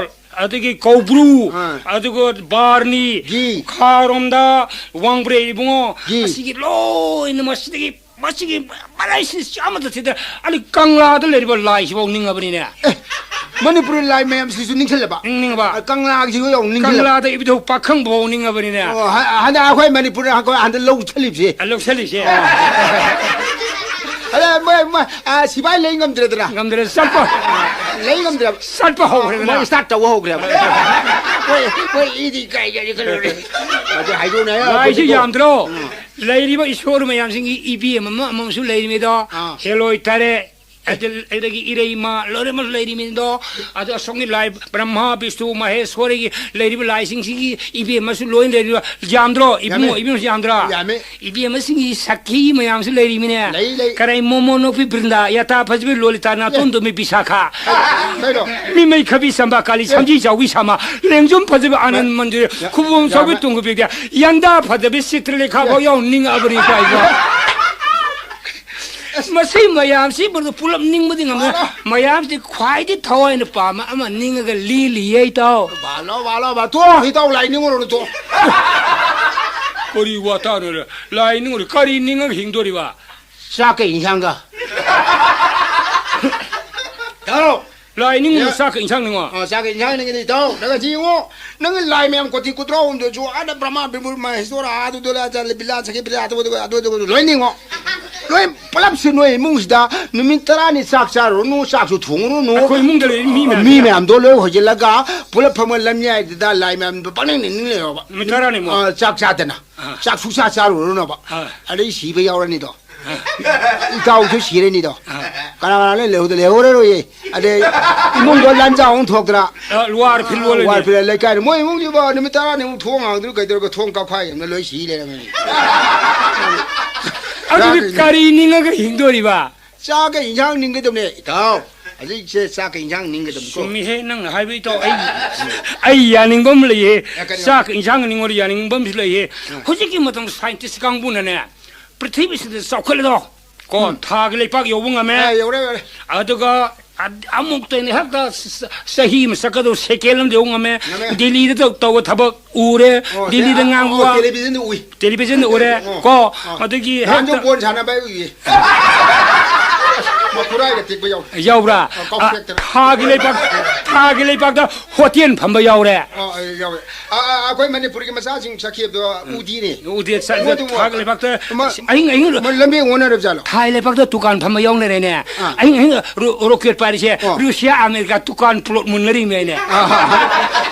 ꯑꯗꯒꯤ ꯀꯧꯕ꯭ꯔꯨ, ꯑꯥ꯫ ꯑꯗꯨꯒ ꯕꯥꯔꯅꯤ, ꯒꯤ꯫ ꯈꯥꯔꯣꯝꯗ ꯋꯥꯡꯕ꯭ꯔꯩ ꯏꯕꯨꯡꯉꯣ, ꯒꯤ꯫ ꯑꯁꯤꯒꯤ ꯂꯣꯏꯅ ꯃꯁꯤꯗꯒꯤ, ꯃꯁꯤꯒꯤ ꯃꯔꯥꯏꯁꯤ ꯑꯃꯠꯇ ꯊꯤꯗ, ꯑꯗꯨ ꯀꯪꯂꯥꯗ ꯂꯩꯔꯤꯕ ꯂꯥꯏꯁꯤꯐꯥꯎ ꯅꯤꯡꯉꯕꯅꯤꯅꯦ꯫ ꯑꯦ, ꯃꯅꯤꯄꯨꯔꯤ ꯂꯥꯏ ꯃꯌꯥꯝꯁꯤꯁꯨ ꯅꯤꯡꯁꯤꯡꯂꯕ? ꯅꯤꯡꯁꯤꯡꯉꯕ? ꯑ, ꯀꯪꯂꯥꯒꯤꯁꯨ ꯌꯥꯎ ꯅꯤꯡꯁꯤꯡꯂꯕ? ꯀꯪꯂꯥꯗ ꯏꯕꯨꯙꯧ ꯄꯥꯈꯪꯕ ꯐꯥꯎ ꯅꯤꯡꯉꯕꯅꯤꯅꯦ꯫ ꯑꯣ, ꯍ-, ꯍꯟꯗꯛ ꯑꯩꯈꯣꯏ ꯃꯅꯤꯄꯨꯔꯗ ꯍꯟꯗꯛ, ꯍꯟꯗꯛ ꯂꯧ ꯆꯠꯂꯤꯕꯁꯦ꯫ ꯑ, ꯂꯧ ꯆꯠꯂꯤꯁꯦ꯫ ꯑꯗ ꯃꯣꯏ, ꯃꯣꯏ, ꯑ, ꯁꯤꯐꯥꯏ ꯂꯩ ꯉꯝꯗ꯭ꯔꯦꯗꯅ꯫ ꯉꯝꯗ꯭ꯔꯦ, ꯆꯠꯄ꯫ ꯂꯩ ꯉꯝꯗ꯭ꯔꯦꯕ꯫ ꯆꯠꯄ ꯍꯧꯈ꯭ꯔꯦꯗꯅ꯫ ꯃꯣꯏ start ꯇꯧꯕ ꯍꯧꯈ꯭ꯔꯦꯕ꯫ ꯃꯣꯏ, ꯃꯣꯏ ꯏꯗꯤ ꯀꯥꯏ ꯀꯥꯏ ꯈꯜꯂꯨꯔꯦ꯫ ꯑꯗꯨ ꯍꯥꯏꯗꯣꯛꯅ ꯂꯥꯏꯁꯤ ꯑꯩꯈꯣꯏꯗꯤꯀꯣ꯫ ꯌꯥꯝꯗ꯭ꯔꯣ? ꯎꯝ꯫ ꯂꯩꯔꯤꯕ ꯏꯁꯣꯔ ꯃꯌꯥꯝꯁꯤꯡꯒꯤ ꯏꯕꯦꯝ ꯑꯃ ꯑꯃꯁꯨ ꯂꯩꯔꯤꯉꯩꯗꯣ, ꯑꯥ꯫ ꯍꯦꯂꯣꯏ ꯇꯔꯦ, ꯑꯗ-, ꯑꯗꯒꯤ ꯏꯔꯩꯃ, ꯂꯣꯏꯅꯃꯛ ꯂꯩꯔꯤꯃꯤꯗꯣ, ꯑꯗꯣ ꯑꯁꯣꯝꯒꯤ ꯂꯥꯏ ꯕ꯭ꯔꯍ꯭ꯃ, ꯕꯤꯁꯅꯨ, ꯃꯍꯦꯁ꯭ꯋꯔꯤꯒꯤ ꯂꯩꯔꯤꯕ ꯂꯥꯏꯁꯤꯡꯁꯤꯒꯤ ꯏꯕꯦꯝꯃꯁꯨ ꯂꯣꯏꯅ ꯂꯩꯔꯤꯕ, ꯌꯥꯝꯗ꯭ꯔꯣ? ꯏꯕꯨꯡꯉꯣ, ꯌꯥꯝꯃꯦ꯫ ꯏꯕꯦꯝꯃꯁꯨ ꯌꯥꯝꯗ꯭ꯔꯥ? ꯌꯥꯝꯃꯦ꯫ ꯏꯕꯦꯝꯃꯁꯤꯡꯒꯤ ꯁꯈꯤ ꯃꯌꯥꯝꯁꯨ ꯂꯩꯔꯤꯃꯤꯅꯦ꯫ ꯂꯩ, ꯂꯩ꯫ ꯀꯔꯥꯏ ꯃꯣꯃꯣ ꯅꯣꯛꯄꯤ ꯕ꯭ꯔꯤꯟꯗꯥ, ꯌꯥꯇꯥ ꯐꯖꯕꯤ ꯂꯣꯂꯤꯇꯥ, ꯅꯥꯇꯣꯟ ꯌꯥ-, ꯇꯨꯝꯕꯤ ꯕꯤꯁꯥꯈꯥ꯫ ꯀꯩꯅꯣ? ꯃꯤꯃꯩ ꯈꯕꯤ ꯁꯝꯕꯥ ꯀꯥꯂꯤ, ꯌꯥ-, ꯁꯝꯖꯤ ꯆꯥꯎꯕꯤ ꯁꯥꯃꯥ, ꯂꯦꯡꯖꯨꯝ ꯐꯖꯕꯤ ꯑꯥꯅꯟ ꯃꯟꯖꯨꯔꯤ, ꯌꯥ-, ꯈꯨꯕꯣꯝ ꯆꯥꯎꯕꯤ ꯌꯥꯝꯃꯦ꯫ ꯇꯨꯡꯒꯨ ꯕꯤꯗ꯭ꯌꯥ, ꯌꯥꯟꯗꯥ ꯐꯖꯕꯤ ꯆꯤꯇ꯭ꯔꯂꯦꯈꯥ ꯐꯥꯎ ꯌꯥꯎ ꯅꯤꯡꯉꯛꯑꯕꯅꯤ ꯀꯥꯏꯅ꯫ ꯃꯁꯤ ꯃꯌꯥꯝꯁꯤ ꯄꯨꯂꯞ ꯅꯤꯡꯕꯗꯤ ꯉꯝꯃꯦ꯫ ꯑꯥ꯫ ꯃꯌꯥꯝꯁꯤ ꯈ꯭ꯋꯥꯏꯗꯒꯤ ꯊꯋꯥꯏꯅ ꯄꯥꯝꯕ ꯑꯃ ꯅꯤꯡꯉꯒ ꯂꯤꯂꯤꯌꯦ, ꯏꯇꯥꯎ꯫ ꯕꯥꯂꯣ, ꯕꯥꯂꯣ, ꯕꯥ-, ꯇꯣ, ꯏꯇꯥꯎ, ꯂꯥꯏ ꯅꯤꯡꯉꯨꯔꯣꯅꯨ, ꯇꯣ꯫ ꯀꯔꯤ ꯋꯥꯇꯥꯅꯣꯅꯦ? ꯂꯥꯏ ꯅꯤꯡꯉꯨꯔꯣ? ꯀꯔꯤ ꯅꯤꯡꯉꯒ ꯍꯤꯡꯗꯣꯔꯤꯕ? ꯆꯥꯛꯀ ꯏꯟꯁꯥꯡꯒ꯫ ꯇꯥꯔꯣ꯫ ꯂꯥꯏ ꯅꯤꯡꯉꯨꯔꯣ, ꯌꯥ-, ꯆꯥꯛꯀ ꯏꯟꯁꯥꯡ ꯅꯤꯡꯉꯣ? ꯑ, ꯆꯥꯛꯀ ꯏꯟꯁꯥꯡ ꯅꯤꯡꯉꯗꯤ, ꯏꯇꯥꯎ, ꯅꯪ ꯉꯁꯤ ꯌꯦꯡꯉꯣ, ꯅꯪꯒꯤ ꯂꯥꯏ ꯃꯌꯥꯝ ꯀꯣꯇꯤ ꯀꯨꯟꯊ꯭ꯔꯥ ꯍꯨꯝꯗꯣꯏꯁꯨ, ꯑꯥꯗ ꯕ꯭ꯔꯍ꯭ꯃ, ꯕꯤꯔꯃ, ꯃꯍꯦꯁ꯭ꯋꯔ, ꯑꯗꯨꯗꯨ, ꯂꯥ, ꯆꯥ, ꯕꯤꯂꯥ, ꯁꯈꯤ, ꯄ꯭ꯔꯤꯌꯥ, ꯑꯗꯨ, ꯑꯗꯨ, ꯑꯗꯨ, ꯑꯗꯨ, ꯂꯣꯏ ꯅꯤꯡꯉꯣ꯫ ꯂꯣꯏ ꯄꯨꯂꯞꯁꯦ ꯅꯣꯏ ꯏꯃꯨꯡꯁꯤꯗ ꯅꯨꯃꯤꯠ ꯇꯔꯥꯅꯤ ꯆꯥꯛ ꯆꯥꯔꯨꯔꯅꯨ, ꯆꯥꯛꯁꯨ ꯊꯣꯡꯉꯨꯔꯅꯨ꯫ ꯑꯩꯈꯣꯏ ꯏꯃꯨꯡꯗ ꯂꯩꯔꯤ ꯃꯤ ꯃꯌꯥꯝꯁꯤꯅ? ꯃꯤ ꯃꯌꯥꯝꯗꯣ ꯂꯣꯏ ꯍꯣꯏꯖꯤꯜꯂꯒ ꯄꯨꯂꯞ ꯐꯝꯃ ꯂꯝꯌꯥꯏꯗꯨꯗ ꯂꯥꯏ ꯃꯌꯥꯝꯗꯣ ꯄꯪꯅꯤꯡ ꯅꯤꯡ ꯂꯩꯔꯣꯕ꯫ ꯅꯨꯃꯤꯠ ꯇꯔꯥꯅꯤꯃꯨꯛ? ꯑ, ꯆꯥꯛ ꯆꯥꯗꯅ꯫ ꯑꯥ꯫ ꯆꯥꯛ ꯁꯨꯛꯆꯥ ꯆꯥꯔꯨꯔꯅꯨꯕ꯫ ꯑꯥ꯫ ꯑꯗꯩ ꯁꯤꯕ ꯌꯥꯎꯔꯅꯤꯗꯣ꯫ ꯑꯥ꯫ ꯏꯇꯥꯎꯁꯨ ꯁꯤꯔꯅꯤꯗꯣ꯫ ꯑꯥ꯫ ꯀꯅꯥ ꯀꯅꯥ ꯂꯣꯏ ꯂꯩꯍꯧꯗ-, ꯂꯩꯍꯧꯔꯔꯣꯏꯌꯦ꯫ ꯑꯗꯩ ꯏꯃꯨꯡꯗꯣ ꯂꯥꯟꯖꯥꯎ ꯑꯃꯨꯛ ꯊꯣꯛꯇꯅ꯫ ꯑ, ꯋꯥꯔ ꯐꯤꯜ ꯑꯣꯜꯂꯅꯤ꯫ ꯋꯥꯔ ꯐꯤꯜ ꯂꯩꯀꯥꯏꯗ ꯃꯣꯏ ꯏꯃꯨꯡꯁꯤꯕꯣ ꯅꯨꯃꯤꯠ ꯇꯔꯥꯅꯤꯃꯨꯛ ꯊꯣꯡ ꯍꯥꯡꯗ꯭ꯔꯤ ꯀꯩꯗꯧꯔꯒ ꯊꯣꯡ ꯀꯥꯞꯈꯥꯏ ꯑꯃꯅ ꯂꯣꯏ ꯁꯤ ꯂꯩꯔꯝꯃꯅꯤ꯫ ꯑꯗꯨꯗꯤ ꯆꯥꯛ ꯀꯔꯤ ꯅꯤꯡꯉꯒ ꯍꯤꯡꯗꯣꯔꯤꯕ? ꯆꯥꯛꯀ ꯏꯟꯁꯥꯡ ꯅꯤꯡꯒꯗꯕꯅꯦ, ꯏꯇꯥꯎ꯫ ꯍꯧꯖꯤꯛꯁꯦ ꯆꯥꯛꯀ ꯏꯟꯁꯥꯡ ꯅꯤꯡꯒꯗꯕꯅꯤꯀꯣ꯫ ꯆꯨꯝꯃꯤꯍꯦ, ꯅꯪꯅ ꯍꯥꯏꯕ, ꯏꯇꯥꯎ꯫ ꯑꯩ, ꯑꯩ ꯌꯥꯅꯤꯡꯕ ꯑꯃ ꯂꯩꯌꯦ꯫ ꯑ, ꯀꯔꯤ? ꯆꯥꯛꯀ ꯏꯟꯁꯥꯡ ꯅꯤꯡꯉꯣꯗꯤ ꯌꯥꯅꯤꯡꯕ ꯑꯃꯁꯨ ꯂꯩꯌꯦ꯫ ꯑ꯫ ꯍꯧꯖꯤꯛꯀꯤ ꯃꯇꯝꯗ ꯁꯥꯏꯟꯇꯤꯁ ꯀꯥꯡꯕꯨꯅꯅꯦ, ꯄ꯭ꯔꯤꯊꯤꯕꯤꯁꯤꯗ ꯆꯥꯎꯈꯠꯂꯦꯗꯣ꯫ ꯀꯣ, ꯎꯝ꯫ ꯊꯥꯒꯤ ꯂꯩꯄꯥꯛ ꯌꯧꯕ ꯉꯝꯃꯦ꯫ ꯑ, ꯌꯧꯔꯦ, ꯌꯧꯔꯦ꯫ ꯑꯗꯨꯒ ꯑ-, ꯑꯃꯨꯛꯇ ꯍꯦꯛꯇ ꯆ-, ꯆꯍꯤ ꯑꯃ ꯆꯠꯀꯗꯧ ꯁꯦꯀꯦꯟ ꯑꯃꯗ ꯌꯧꯕ ꯉꯝꯃꯦ꯫ ꯉꯝꯃꯦ꯫ ꯗꯤꯜꯂꯤꯗ ꯇꯧ-, ꯇꯧꯕ ꯊꯕꯛ ꯎꯔꯦ꯫ ꯑꯣ, ꯗꯤꯜꯂꯤꯗ ꯑ, ꯉꯥꯡꯕ ꯑꯣ, ꯋꯥ ꯇꯦꯂꯤꯚꯤꯖꯟꯗ ꯎꯏ꯫ ꯇꯦꯂꯤꯚꯤꯖꯟꯗ ꯎꯔꯦ꯫ ꯑꯣ, ꯀꯣ, ꯑꯣ꯫ ꯑꯗꯒꯤ ꯅꯍꯥꯟꯁꯨ ꯍꯦꯛꯇ ꯕꯣꯜ ꯁꯥꯟꯅꯕ ꯑꯩ ꯎꯏꯌꯦ꯫ ꯈꯨꯔꯥꯏꯒ ꯇꯦꯛꯄ ꯌꯥꯎꯔꯦ꯫ ꯌꯥꯎꯕ꯭ꯔꯥ? ꯑ, ꯀꯥꯎꯊꯣꯛꯇꯅ꯫ ꯑ, ꯊꯥꯒꯤ ꯂꯩꯄꯥꯛ, ꯊꯥꯒꯤ ꯂꯩꯄꯥꯛꯇ ꯍꯣꯇꯦꯜ ꯐꯝꯕ ꯌꯥꯎꯔꯦ꯫ ꯑ, ꯑ, ꯌꯥꯎꯋꯦ꯫ ꯑ, ꯑ, ꯑꯩꯈꯣꯏ ꯃꯅꯤꯄꯨꯔꯒꯤ ꯃꯆꯥꯁꯤꯡ ꯆꯠꯈꯤꯕꯗꯣ ꯎꯗꯤꯅꯦ꯫ ꯎꯗꯤ ꯆꯠ-, ꯃꯣꯏꯗꯨꯕꯨ ꯊꯥꯒꯤ ꯂꯩꯄꯥꯛꯇ ꯃ-, ꯑꯍꯤꯡ ꯑꯍꯤꯡ ꯃꯣꯏ ꯂꯝꯕꯤ ꯑꯣꯟꯅꯔꯕ ꯖꯥꯠꯂꯣ? ꯊꯥꯒꯤ ꯂꯩꯄꯥꯛꯇ ꯗꯨꯀꯥꯟ ꯐꯝꯕ ꯌꯥꯎꯅꯔꯦꯅꯦ꯫ ꯑ꯫ ꯑꯍꯤꯡ ꯑꯍꯤꯡ ꯔꯣ-, ꯔꯣꯀꯦꯠ ꯄꯥꯏꯔꯤꯁꯦ ꯑ꯫ ꯔꯨꯁꯤꯌꯥ, ꯑꯃꯦꯔꯤꯀꯥ ꯗꯨꯀꯥꯟ ꯄ꯭ꯂꯣꯠ ꯃꯨꯟꯅꯔꯤꯃꯦꯅꯦ꯫ ꯑ꯫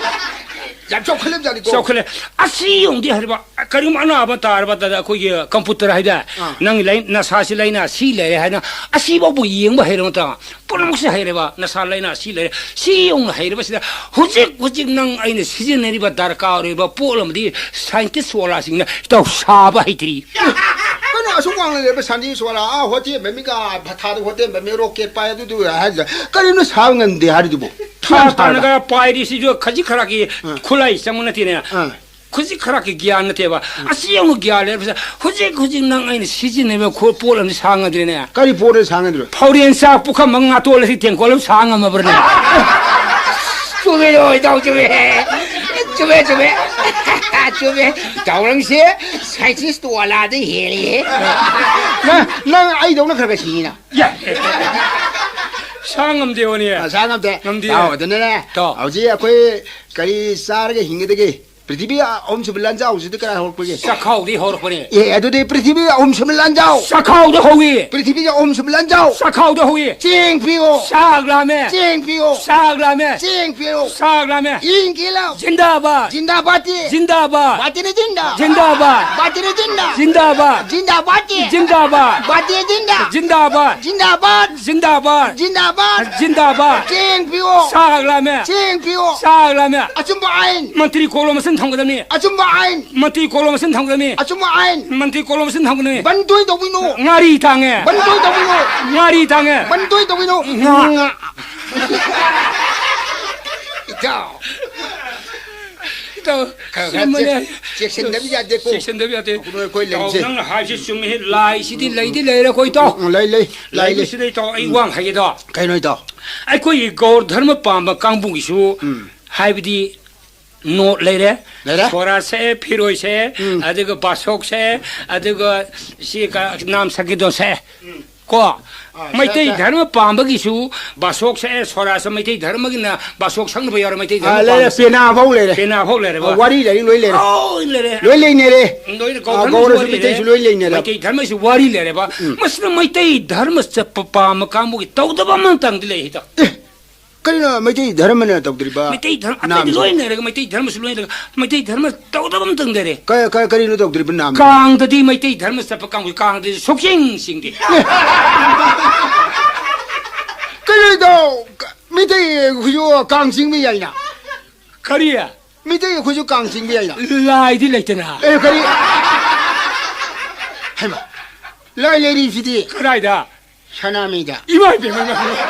ꯌꯥꯝ ꯆꯥꯎꯈꯠꯂꯕꯖꯥꯠꯅꯤꯀꯣ꯫ ꯆꯥꯎꯈꯠꯂꯦ꯫ ꯑꯁꯤ ꯌꯦꯡꯉꯨꯗꯤ ꯍꯥꯏꯔꯤꯕ, ꯀꯔꯤꯒꯨꯝꯕ ꯑꯅꯥꯕ ꯇꯥꯔꯕ ꯇꯥꯗ ꯑꯩꯈꯣꯏꯒꯤ ꯀꯝꯄ꯭ꯌꯨꯇꯔ ꯍꯥꯏꯗ, ꯑꯥ꯫ ꯅꯪꯒꯤ ꯂꯥꯏ-, ꯅꯁꯥꯁꯤ ꯂꯥꯏꯅꯥ ꯁꯤ ꯂꯩꯔꯦ ꯍꯥꯏꯅ ꯑꯁꯤꯐꯥꯎꯕ ꯌꯦꯡꯕ ꯍꯩꯔꯕ ꯅꯠꯇ꯭ꯔꯥ? ꯄꯨꯝꯅꯃꯛꯁꯦ ꯍꯩꯔꯦꯕ, ꯅꯁꯥ ꯂꯥꯏꯅꯥ ꯁꯤ ꯂꯩꯔꯦ꯫ ꯁꯤ ꯌꯦꯡꯅ ꯍꯩꯔꯕꯁꯤꯗ ꯍꯧꯖꯤꯛ, ꯍꯧꯖꯤꯛ ꯅꯪ ꯑꯩꯅ ꯁꯤꯖꯤꯟꯅꯔꯤꯕ ꯗꯔꯀꯥꯔ ꯑꯣꯏꯔꯤꯕ ꯄꯣꯠ ꯑꯃꯗꯤ ꯁꯥꯏꯟꯇꯤꯁ ꯋꯥꯂꯥꯁꯤꯡꯅ ꯏꯇꯥꯎ ꯁꯥꯕ ꯍꯩꯇ꯭ꯔꯤ꯫ ꯀꯩꯅꯣ ꯑꯁꯨꯛ ꯋꯥꯡꯅ ꯂꯩꯔꯕ ꯁꯥꯏꯟꯇꯤꯁ ꯋꯥꯂꯥ, ꯑꯥ, ꯍꯣꯇꯦꯜ ꯃꯃꯤꯡꯒ ꯊꯥꯗ ꯍꯣꯇꯦꯜ ꯃꯃꯤꯡ ꯔꯣꯀꯦꯠ ꯄꯥꯏ ꯑꯗꯨꯗꯨ ꯍꯥꯏꯗ ꯀꯔꯤꯅꯣ ꯁꯥꯕ ꯉꯝꯗꯦ ꯍꯥꯏꯔꯤꯗꯨꯕꯣ? ꯊꯥ ꯇꯥꯅꯒ ꯄꯥꯏꯔꯤꯁꯤꯁꯨ ꯈꯖꯤꯛ ꯈꯔꯥꯛꯀꯤ ꯑꯥ꯫ ꯈꯨꯠꯂꯥꯏ ꯆꯪꯕ ꯅꯠꯇꯦꯅꯦ꯫ ꯑꯥ꯫ ꯈꯖꯤꯛ ꯈꯔꯥꯛꯀꯤ ꯒ꯭ꯌꯥꯟ ꯅꯠꯇꯦꯕ꯫ ꯑꯁꯤ ꯌꯥꯝꯅ ꯒ꯭ꯌꯥꯟ ꯂꯩꯔꯕꯁꯦ꯫ ꯍꯧꯖꯤꯛ, ꯍꯧꯖꯤꯛ ꯅꯪ ꯑꯩꯅ ꯁꯤꯖꯤꯟꯅꯔꯤꯕ ꯈꯣ-, ꯄꯣꯠ ꯑꯃꯗꯤ ꯁꯥ ꯉꯝꯗ꯭ꯔꯦꯅꯦ꯫ ꯀꯔꯤ ꯄꯣꯠꯅꯣ ꯁꯥ ꯉꯝꯗ꯭ꯔꯤꯕ? ꯐꯧꯔꯦꯟ ꯆꯥꯛ ꯄꯨꯈꯝ ꯑꯃ ꯉꯥꯇꯣꯜ ꯑꯁꯤ ꯇꯦꯡꯀꯣꯠ ꯑꯃ ꯁꯥ ꯉꯝꯃꯕ꯭ꯔꯅꯦ? ꯆꯨꯝꯃꯦ, ꯏꯇꯥꯎ, ꯆꯨꯝꯃꯦ꯫ ꯆꯨꯝꯃꯦ, ꯆꯨꯝꯃꯦ꯫ ꯆꯨꯝꯃꯦ꯫ ꯏꯇꯥꯎ ꯅꯪꯁꯦ ꯁꯥꯏꯟꯇꯤꯁ ꯋꯥꯂꯥꯗꯩ ꯍꯦꯜꯂꯤꯍꯦ꯫ ꯅꯪ, ꯅꯪ ꯑꯩꯗꯧꯅ ꯈꯔ ꯈꯔ ꯁꯤꯡꯉꯤꯅ꯫ ꯌꯥ꯫ ꯁꯥ ꯉꯝꯗꯦ ꯍꯣꯅꯦ꯫ ꯑ, ꯁꯥ ꯉꯝꯗꯦ꯫ ꯉꯝꯗꯦ꯫ ꯏꯇꯥꯎ, ꯑꯗꯨꯅꯅꯦ, ꯏꯇꯥꯎ꯫ ꯍꯧꯖꯤꯛ ꯑꯩꯈꯣꯏ ꯀꯔꯤ ꯆꯥꯔꯒ ꯍꯤꯡꯒꯗꯒꯦ? ꯄ꯭ꯔꯤꯊꯤꯕꯤ ꯑꯍꯨꯝꯁꯨꯕ ꯂꯥꯟꯖꯥꯎꯁꯤꯗꯤ ꯀꯅꯥ ꯍꯧꯔꯛꯄꯒꯦ? ꯆꯥꯛꯈꯥꯎꯗꯤ ꯍꯧꯔꯛꯄꯅꯦ꯫ ꯑꯦ, ꯑꯗꯨꯗꯤ ꯄ꯭ꯔꯤꯊꯤꯕꯤ ꯑꯍꯨꯝꯁꯨꯕ ꯂꯥꯟꯖꯥꯎ꯫ ꯆꯥꯛꯈꯥꯎꯗ ꯍꯧꯏ꯫ ꯄ꯭ꯔꯤꯊꯤꯕꯤꯒꯤ ꯑꯍꯨꯝꯁꯨꯕ ꯂꯥꯟꯖꯥꯎ꯫ ꯆꯥꯛꯈꯥꯎꯗ ꯍꯧꯏ꯫ ꯆꯦꯡ ꯄꯤꯌꯣ꯫ ꯆꯥꯛ ꯂꯥꯝꯃꯦ꯫ ꯆꯦꯡ ꯄꯤꯌꯣ꯫ ꯆꯥꯛ ꯂꯥꯝꯃꯦ꯫ ꯆꯦꯡ ꯄꯤꯌꯣ꯫ ꯆꯥꯛ ꯂꯥꯝꯃꯦ꯫ ꯏꯪ ꯀꯦꯂꯣ꯫ ꯖꯤꯟꯗꯥꯕꯥꯗ꯫ ꯖꯤꯟꯗꯥꯕꯥꯗ꯫ ꯕꯥꯇꯤꯅ ꯖꯤꯟꯗꯥ꯫ ꯖꯤꯟꯗꯥꯕꯥꯗ꯫ ꯕꯥꯇꯤꯅ ꯖꯤꯟꯗꯥ꯫ ꯖꯤꯟꯗꯥꯕꯥꯗ꯫ ꯖꯤꯟꯗꯥꯕꯥꯗ꯫ ꯖꯤꯟꯗꯥꯕꯥꯗ꯫ ꯕꯥꯇꯤꯅ ꯖꯤꯟꯗꯥ꯫ ꯖꯤꯟꯗꯥꯕꯥꯗ꯫ ꯖꯤꯟꯗꯥꯕꯥꯗ꯫ ꯖꯤꯟꯗꯥꯕꯥꯗ꯫ ꯖꯤꯟꯗꯥꯕꯥꯗ꯫ ꯆꯦꯡ ꯄꯤꯌꯣ꯫ ꯆꯥꯛ ꯂꯥꯝꯃꯦ꯫ ꯆꯦꯡ ꯄꯤꯌꯣ꯫ ꯆꯥꯛ ꯂꯥꯝꯃꯦ꯫ ꯑꯆꯨꯝꯕ ꯑꯥꯏꯟ꯫ ꯃꯟꯇ꯭ꯔꯤ ꯀꯣꯂꯣꯝ ꯃꯁꯤꯟ ꯊꯝꯒꯗꯕꯅꯤ꯫ ꯑꯆꯨꯝꯕ ꯑꯥꯏꯟ꯫ ꯃꯟꯇ꯭ꯔꯤ ꯀꯣꯂꯣꯝ ꯃꯁꯤꯟ ꯊꯝꯒꯗꯕꯅꯤ꯫ ꯑꯆꯨꯝꯕ ꯑꯥꯏꯟ꯫ ꯃꯟꯇ꯭ꯔꯤ ꯀꯣꯂꯣꯝ ꯃꯁꯤꯟ ꯊꯝꯒꯗꯕꯅꯤ꯫ ꯕꯟ ꯇꯣꯏ ꯇꯧꯕꯤꯅꯨ꯫ ꯉꯥꯔꯤ ꯇꯥꯡꯉꯦ꯫ ꯕꯟ ꯇꯣꯏ ꯇꯧꯕꯤꯅꯨ꯫ ꯉꯥꯔꯤ ꯇꯥꯡꯉꯦ꯫ ꯕꯟ ꯇꯣꯏ ꯇꯧꯕꯤꯅꯨ꯫ ꯉꯥ꯫ ꯉꯥ꯫ ꯏꯇꯥꯎ꯫ ꯏꯇꯥꯎ, ꯈꯔ ꯈꯔ ꯆꯨꯝꯕꯅꯦ꯫ ꯆꯦꯛ-, ꯆꯦꯛꯁꯤꯟꯗꯕ ꯌꯥꯗꯦꯀꯣ꯫ ꯆꯦꯛꯁꯤꯟꯗꯕ ꯌꯥꯗꯦ꯫ ꯑꯩꯈꯣꯏ ꯏꯇꯥꯎ, ꯂꯩꯔꯤꯁꯦ꯫ ꯅꯪꯅ ꯍꯥꯏꯕꯁꯤ ꯆꯨꯝꯃꯤ꯫ ꯂꯥꯏꯁꯤꯗꯤ ꯂꯩꯗꯤ ꯂꯩꯔꯦꯀꯣ, ꯏꯇꯥꯎ꯫ ꯎꯝ, ꯂꯩ, ꯂꯩ, ꯂꯩ, ꯂꯩ꯫ ꯂꯩꯕꯁꯤꯗ, ꯏꯇꯥꯎ, ꯑꯩ ꯎꯝ꯫ ꯋꯥ ꯑꯃ ꯍꯥꯏꯒꯦ, ꯏꯇꯥꯎ꯫ ꯀꯩꯅꯣ, ꯏꯇꯥꯎ? ꯑꯩꯈꯣꯏꯒꯤ ꯒꯧꯔ ꯙꯔꯃ ꯄꯥꯝꯕ ꯀꯥꯡꯕꯨꯒꯤꯁꯨ, ꯎꯝ꯫ ꯍꯥꯏꯕꯗꯤ, ꯅꯣꯠ ꯂꯩꯔꯦ, ꯂꯩꯔꯦ꯫ ꯁꯣꯔꯥ ꯁꯛꯑꯦ, ꯐꯤꯔꯣꯏ ꯁꯛꯑꯦ, ꯎꯝ꯫ ꯑꯗꯨꯒ ꯕꯥꯁꯣꯛ ꯁꯛꯑꯦ, ꯑꯗꯨꯒ ꯁꯤ ꯀ-, ꯅꯥꯝ ꯁꯪꯀꯤꯔꯇꯟ ꯁꯛꯑꯦ꯫ ꯎꯝ꯫ ꯀꯣ, ꯑꯥ, ꯃꯩꯇꯩ ꯁꯦ, ꯁꯦ꯫ ꯙꯔꯃ ꯄꯥꯝꯕꯒꯤꯁꯨ ꯕꯥꯁꯣꯛ ꯁꯛꯑꯦ, ꯁꯣꯔꯥꯁ ꯃꯩꯇꯩ ꯙꯔꯃꯒꯤ ꯕꯥꯁꯣꯛ ꯁꯛꯅꯕ ꯌꯥꯎꯔꯦ, ꯃꯩꯇꯩ ꯙꯔꯃ ꯑꯥ, ꯂꯩꯔꯦ, ꯄꯥꯝꯕꯁꯦ꯫ ꯄꯦꯅꯥ ꯐꯥꯎ ꯂꯩꯔꯦ꯫ ꯄꯦꯅꯥ ꯐꯥꯎ ꯂꯩꯔꯦꯕ꯫ ꯑꯥ, ꯋꯥꯔꯤ ꯂꯩꯔꯤ, ꯂꯣꯏ ꯂꯩꯔꯦ꯫ ꯂꯣꯏ ꯂꯩꯔꯦ꯫ ꯂꯣꯏ ꯂꯩꯅꯔꯦ꯫ ꯂꯣꯏꯅ ꯑꯥ, ꯒꯧꯔꯁꯨ ꯒꯧꯔꯁꯨ ꯋꯥꯔꯤ ꯂꯩꯔꯦ꯫ ꯃꯩꯇꯩꯁꯨ ꯂꯣꯏ ꯂꯩꯅꯔꯦ꯫ ꯃꯩꯇꯩ ꯙꯔꯃꯁꯨ ꯋꯥꯔꯤ ꯂꯩꯔꯦꯕ꯫ ꯎꯝ꯫ ꯃꯁꯤꯗ ꯃꯩꯇꯩ ꯙꯔꯃ ꯆꯠꯄ ꯄꯥꯝꯕ ꯀꯥꯡꯕꯨꯒꯤ ꯇꯧꯗꯕ ꯑꯃꯇꯪꯗꯤ ꯂꯩ ꯍꯦꯛꯇ꯫ ꯑꯦ, ꯀꯔꯤꯅꯣ ꯃꯩꯇꯩ ꯙꯔꯃꯅ ꯇꯧꯗ꯭ꯔꯤꯕ ꯃꯩꯇꯩ ꯙꯔꯃ, ꯑꯇꯩꯗꯤ ꯅꯥꯝꯁꯦ? ꯂꯣꯏ ꯂꯩꯔꯒ ꯃꯩꯇꯩ ꯙꯔꯃꯁꯨ ꯂꯣꯏ ꯂꯩꯔꯒ ꯃꯩꯇꯩ ꯙꯔꯃ ꯇꯧꯗꯕ ꯑꯃꯇꯪ ꯂꯩꯔꯦ꯫ ꯀ-, ꯀ-, ꯀꯔꯤꯅꯣ ꯇꯧꯗ꯭ꯔꯤꯕ ꯅꯥꯝꯁꯦ? ꯀꯥꯡꯗꯗꯤ ꯃꯩꯇꯩ ꯙꯔꯃ ꯆꯠꯄ ꯀꯥꯡꯕꯨ ꯀꯥꯡꯗꯗꯤ ꯁꯨꯛꯆꯤꯡ ꯆꯤꯡꯗꯦ꯫ ꯑꯦ! ꯀꯩꯅꯣꯗꯣ, ꯀ-, ꯃꯩꯇꯩ ꯑꯩꯈꯣꯏꯁꯨ ꯀꯥꯡ ꯆꯤꯡꯕ ꯌꯥꯏꯅ꯫ ꯀꯔꯤ? ꯃꯩꯇꯩ ꯑꯩꯈꯣꯏꯁꯨ ꯀꯥꯡ ꯆꯤꯡꯕ ꯌꯥꯏꯅ꯫ ꯂꯥꯏꯗꯤ ꯂꯩꯇꯅ꯫ ꯑꯦ, ꯀꯔꯤ? ꯍꯩꯃꯥ, ꯂꯥꯏ ꯂꯩꯔꯤꯁꯤꯗꯤ꯫ ꯀꯗꯥꯏꯗ? ꯁꯅꯥꯃꯍꯤꯗ꯫ ꯏꯃꯥ ꯏꯕꯦꯝꯃ, ꯏꯃꯥ ꯏꯕꯦꯝꯃ꯫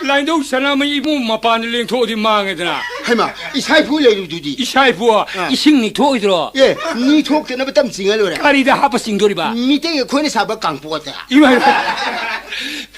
ꯂꯥꯏꯅꯤꯡꯊꯧ ꯁꯅꯥꯃꯍꯤ ꯏꯕꯨꯡ ꯃꯄꯥꯟꯗ ꯂꯦꯡꯊꯣꯛꯑꯗꯤ ꯃꯥꯡꯉꯦꯗꯅ꯫ ꯍꯩꯃꯥ, ꯏꯁꯥꯏꯐꯨ ꯂꯩꯔꯨꯗꯨꯗꯤ꯫ ꯏꯁꯥꯏꯐꯨ ꯑꯥ꯫ ꯏꯁꯤꯡ ꯅꯤꯊꯣꯛꯑꯣꯏꯗ꯭ꯔꯣ? ꯑꯦ, ꯅꯤꯊꯣꯛꯇꯅꯕ ꯇꯝ ꯆꯤꯡꯉ ꯂꯣꯏꯔꯦ꯫ ꯀꯔꯤꯗ ꯍꯥꯞꯄ ꯆꯤꯡꯗꯣꯔꯤꯕ? ꯃꯤꯇꯩ ꯑꯩꯈꯣꯏꯅ ꯁꯥꯕ ꯀꯥꯡꯄꯣꯠꯇ꯫ ꯏꯃꯥ ꯏꯕꯦꯝꯃ꯫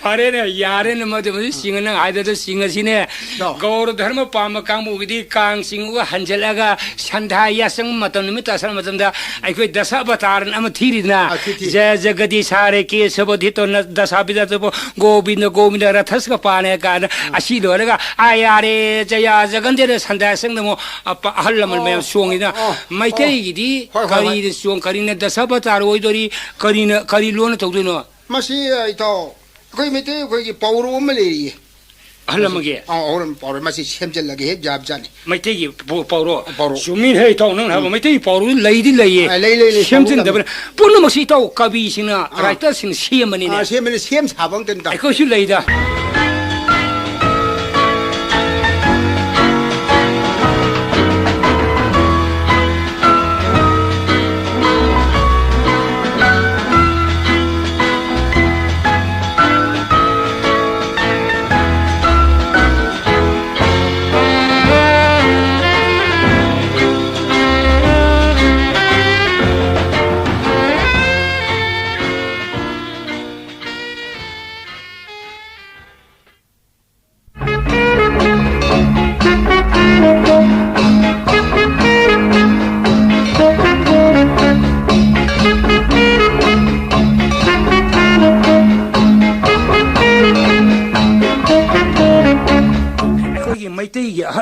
ꯐꯔꯦꯅꯦ, ꯌꯥꯔꯦꯅꯦ, ꯃꯗꯨ, ꯃꯗꯨ ꯆꯤꯡꯉ ꯅꯪ ꯍꯥꯏꯗꯣ ꯆꯤꯡꯉꯁꯤꯅꯦ꯫ ꯇꯧ꯫ ꯒꯧꯔ ꯙꯔꯃ ꯄꯥꯝꯕ ꯀꯥꯡꯕꯨꯒꯤꯗꯤ ꯀꯥꯡ ꯆꯤꯡꯉꯒ ꯍꯟꯖꯜꯂꯛꯑꯒ ꯁꯟꯗꯥ ꯌꯥꯆꯪꯕ ꯃꯇꯝ, ꯅꯨꯃꯤꯠ ꯇꯥꯁꯜꯂꯛꯄ ꯃꯇꯝꯗ ꯑꯩꯈꯣꯏ ꯗꯁ ꯑꯕꯇꯥꯔꯅ ꯑꯃ ꯊꯤꯔꯤꯗꯅ, ꯑꯥ, ꯊꯤ, ꯊꯤ꯫ "ꯖꯌ ꯖꯒꯗꯤꯁ ꯍꯔꯦ ꯀꯦꯁꯕ ꯙꯤꯇꯣ ꯅ ꯗꯁꯥ ꯕꯤꯗꯥꯇꯣ ꯒꯣꯕꯤꯟꯗ ꯒꯣꯕꯤꯟꯗ ꯔꯊꯁꯀ ꯄꯥꯅꯦ" ꯀꯥꯏꯅ, ꯑꯥ꯫ ꯑꯁꯤ ꯂꯣꯏꯔꯒ "ꯑꯥ ꯌꯥꯔꯦ ꯖꯌꯥ ꯖꯒꯟꯗꯦꯅ" ꯁꯟꯗꯥ ꯌꯥꯆꯪꯗ ꯑꯃꯨꯛ ꯑꯄ-, ꯑꯍꯜ ꯂꯃꯟ ꯃꯌꯥꯝ ꯑꯣ, ꯆꯣꯡꯉꯤꯗꯅ꯫ ꯑꯣ, ꯑꯣ꯫ ꯃꯩꯇꯩꯒꯤꯗꯤ ꯍꯣꯏ, ꯍꯣꯏ, ꯍꯣꯏ꯫ ꯀꯔꯤꯗ ꯆꯣꯡ-, ꯀꯔꯤꯅ ꯗꯁ ꯑꯕꯇꯥꯔ ꯑꯣꯏꯗꯣꯔꯤ, ꯀꯔꯤꯅ, ꯀꯔꯤ ꯂꯣꯟꯅ ꯇꯧꯗꯣꯏꯅꯣ? ꯃꯁꯤ, ꯏꯇꯥꯎ, ꯑꯩꯈꯣꯏ ꯃꯩꯇꯩ ꯑꯩꯈꯣꯏꯒꯤ ꯄꯥꯎꯔꯧ ꯑꯃ ꯂꯩꯔꯤꯌꯦ꯫ ꯑꯍꯜ ꯑꯃꯒꯤ? ꯑꯥ, ꯑꯍꯜ ꯑꯃ ꯄꯥꯎꯔꯧ꯫ ꯃꯁꯤ ꯁꯦꯝꯖꯤꯜꯂꯒꯦ, ꯍꯦꯛ ꯌꯥꯕꯖꯥꯠꯅꯤ꯫ ꯃꯩꯇꯩꯒꯤ ꯄꯥꯎ-, ꯄꯥꯎꯔꯧ? ꯄꯥꯎꯔꯧ꯫ ꯆꯨꯝꯃꯤꯅꯦ, ꯏꯇꯥꯎ, ꯅꯪꯅ ꯍꯥꯏꯕ ꯎꯝ꯫ ꯃꯩꯇꯩꯒꯤ ꯄꯥꯎꯔꯧ ꯂꯩꯗꯤ ꯂꯩꯌꯦ꯫ ꯑꯥ, ꯂꯩ, ꯂꯩ, ꯂꯩ, ꯁꯦꯝꯖꯤꯟꯗꯕꯅ꯫ ꯄꯥꯎꯔꯧ ꯄꯨꯝꯅꯃꯛꯁꯤ ꯏꯇꯥꯎ ꯀꯕꯤꯁꯤꯡꯅ, ꯑꯥ꯫ ꯔꯥꯏꯇꯔꯁꯤꯡꯅ ꯁꯦꯝꯕꯅꯤꯅꯦ꯫ ꯑꯥ, ꯁꯦꯝꯕꯅꯤ, ꯁꯦꯝ ꯁꯥꯕ ꯑꯝꯇꯅꯤ, ꯏꯇꯥꯎ꯫ ꯑꯩꯈꯣꯏꯁꯨ ꯂꯩꯗ꯫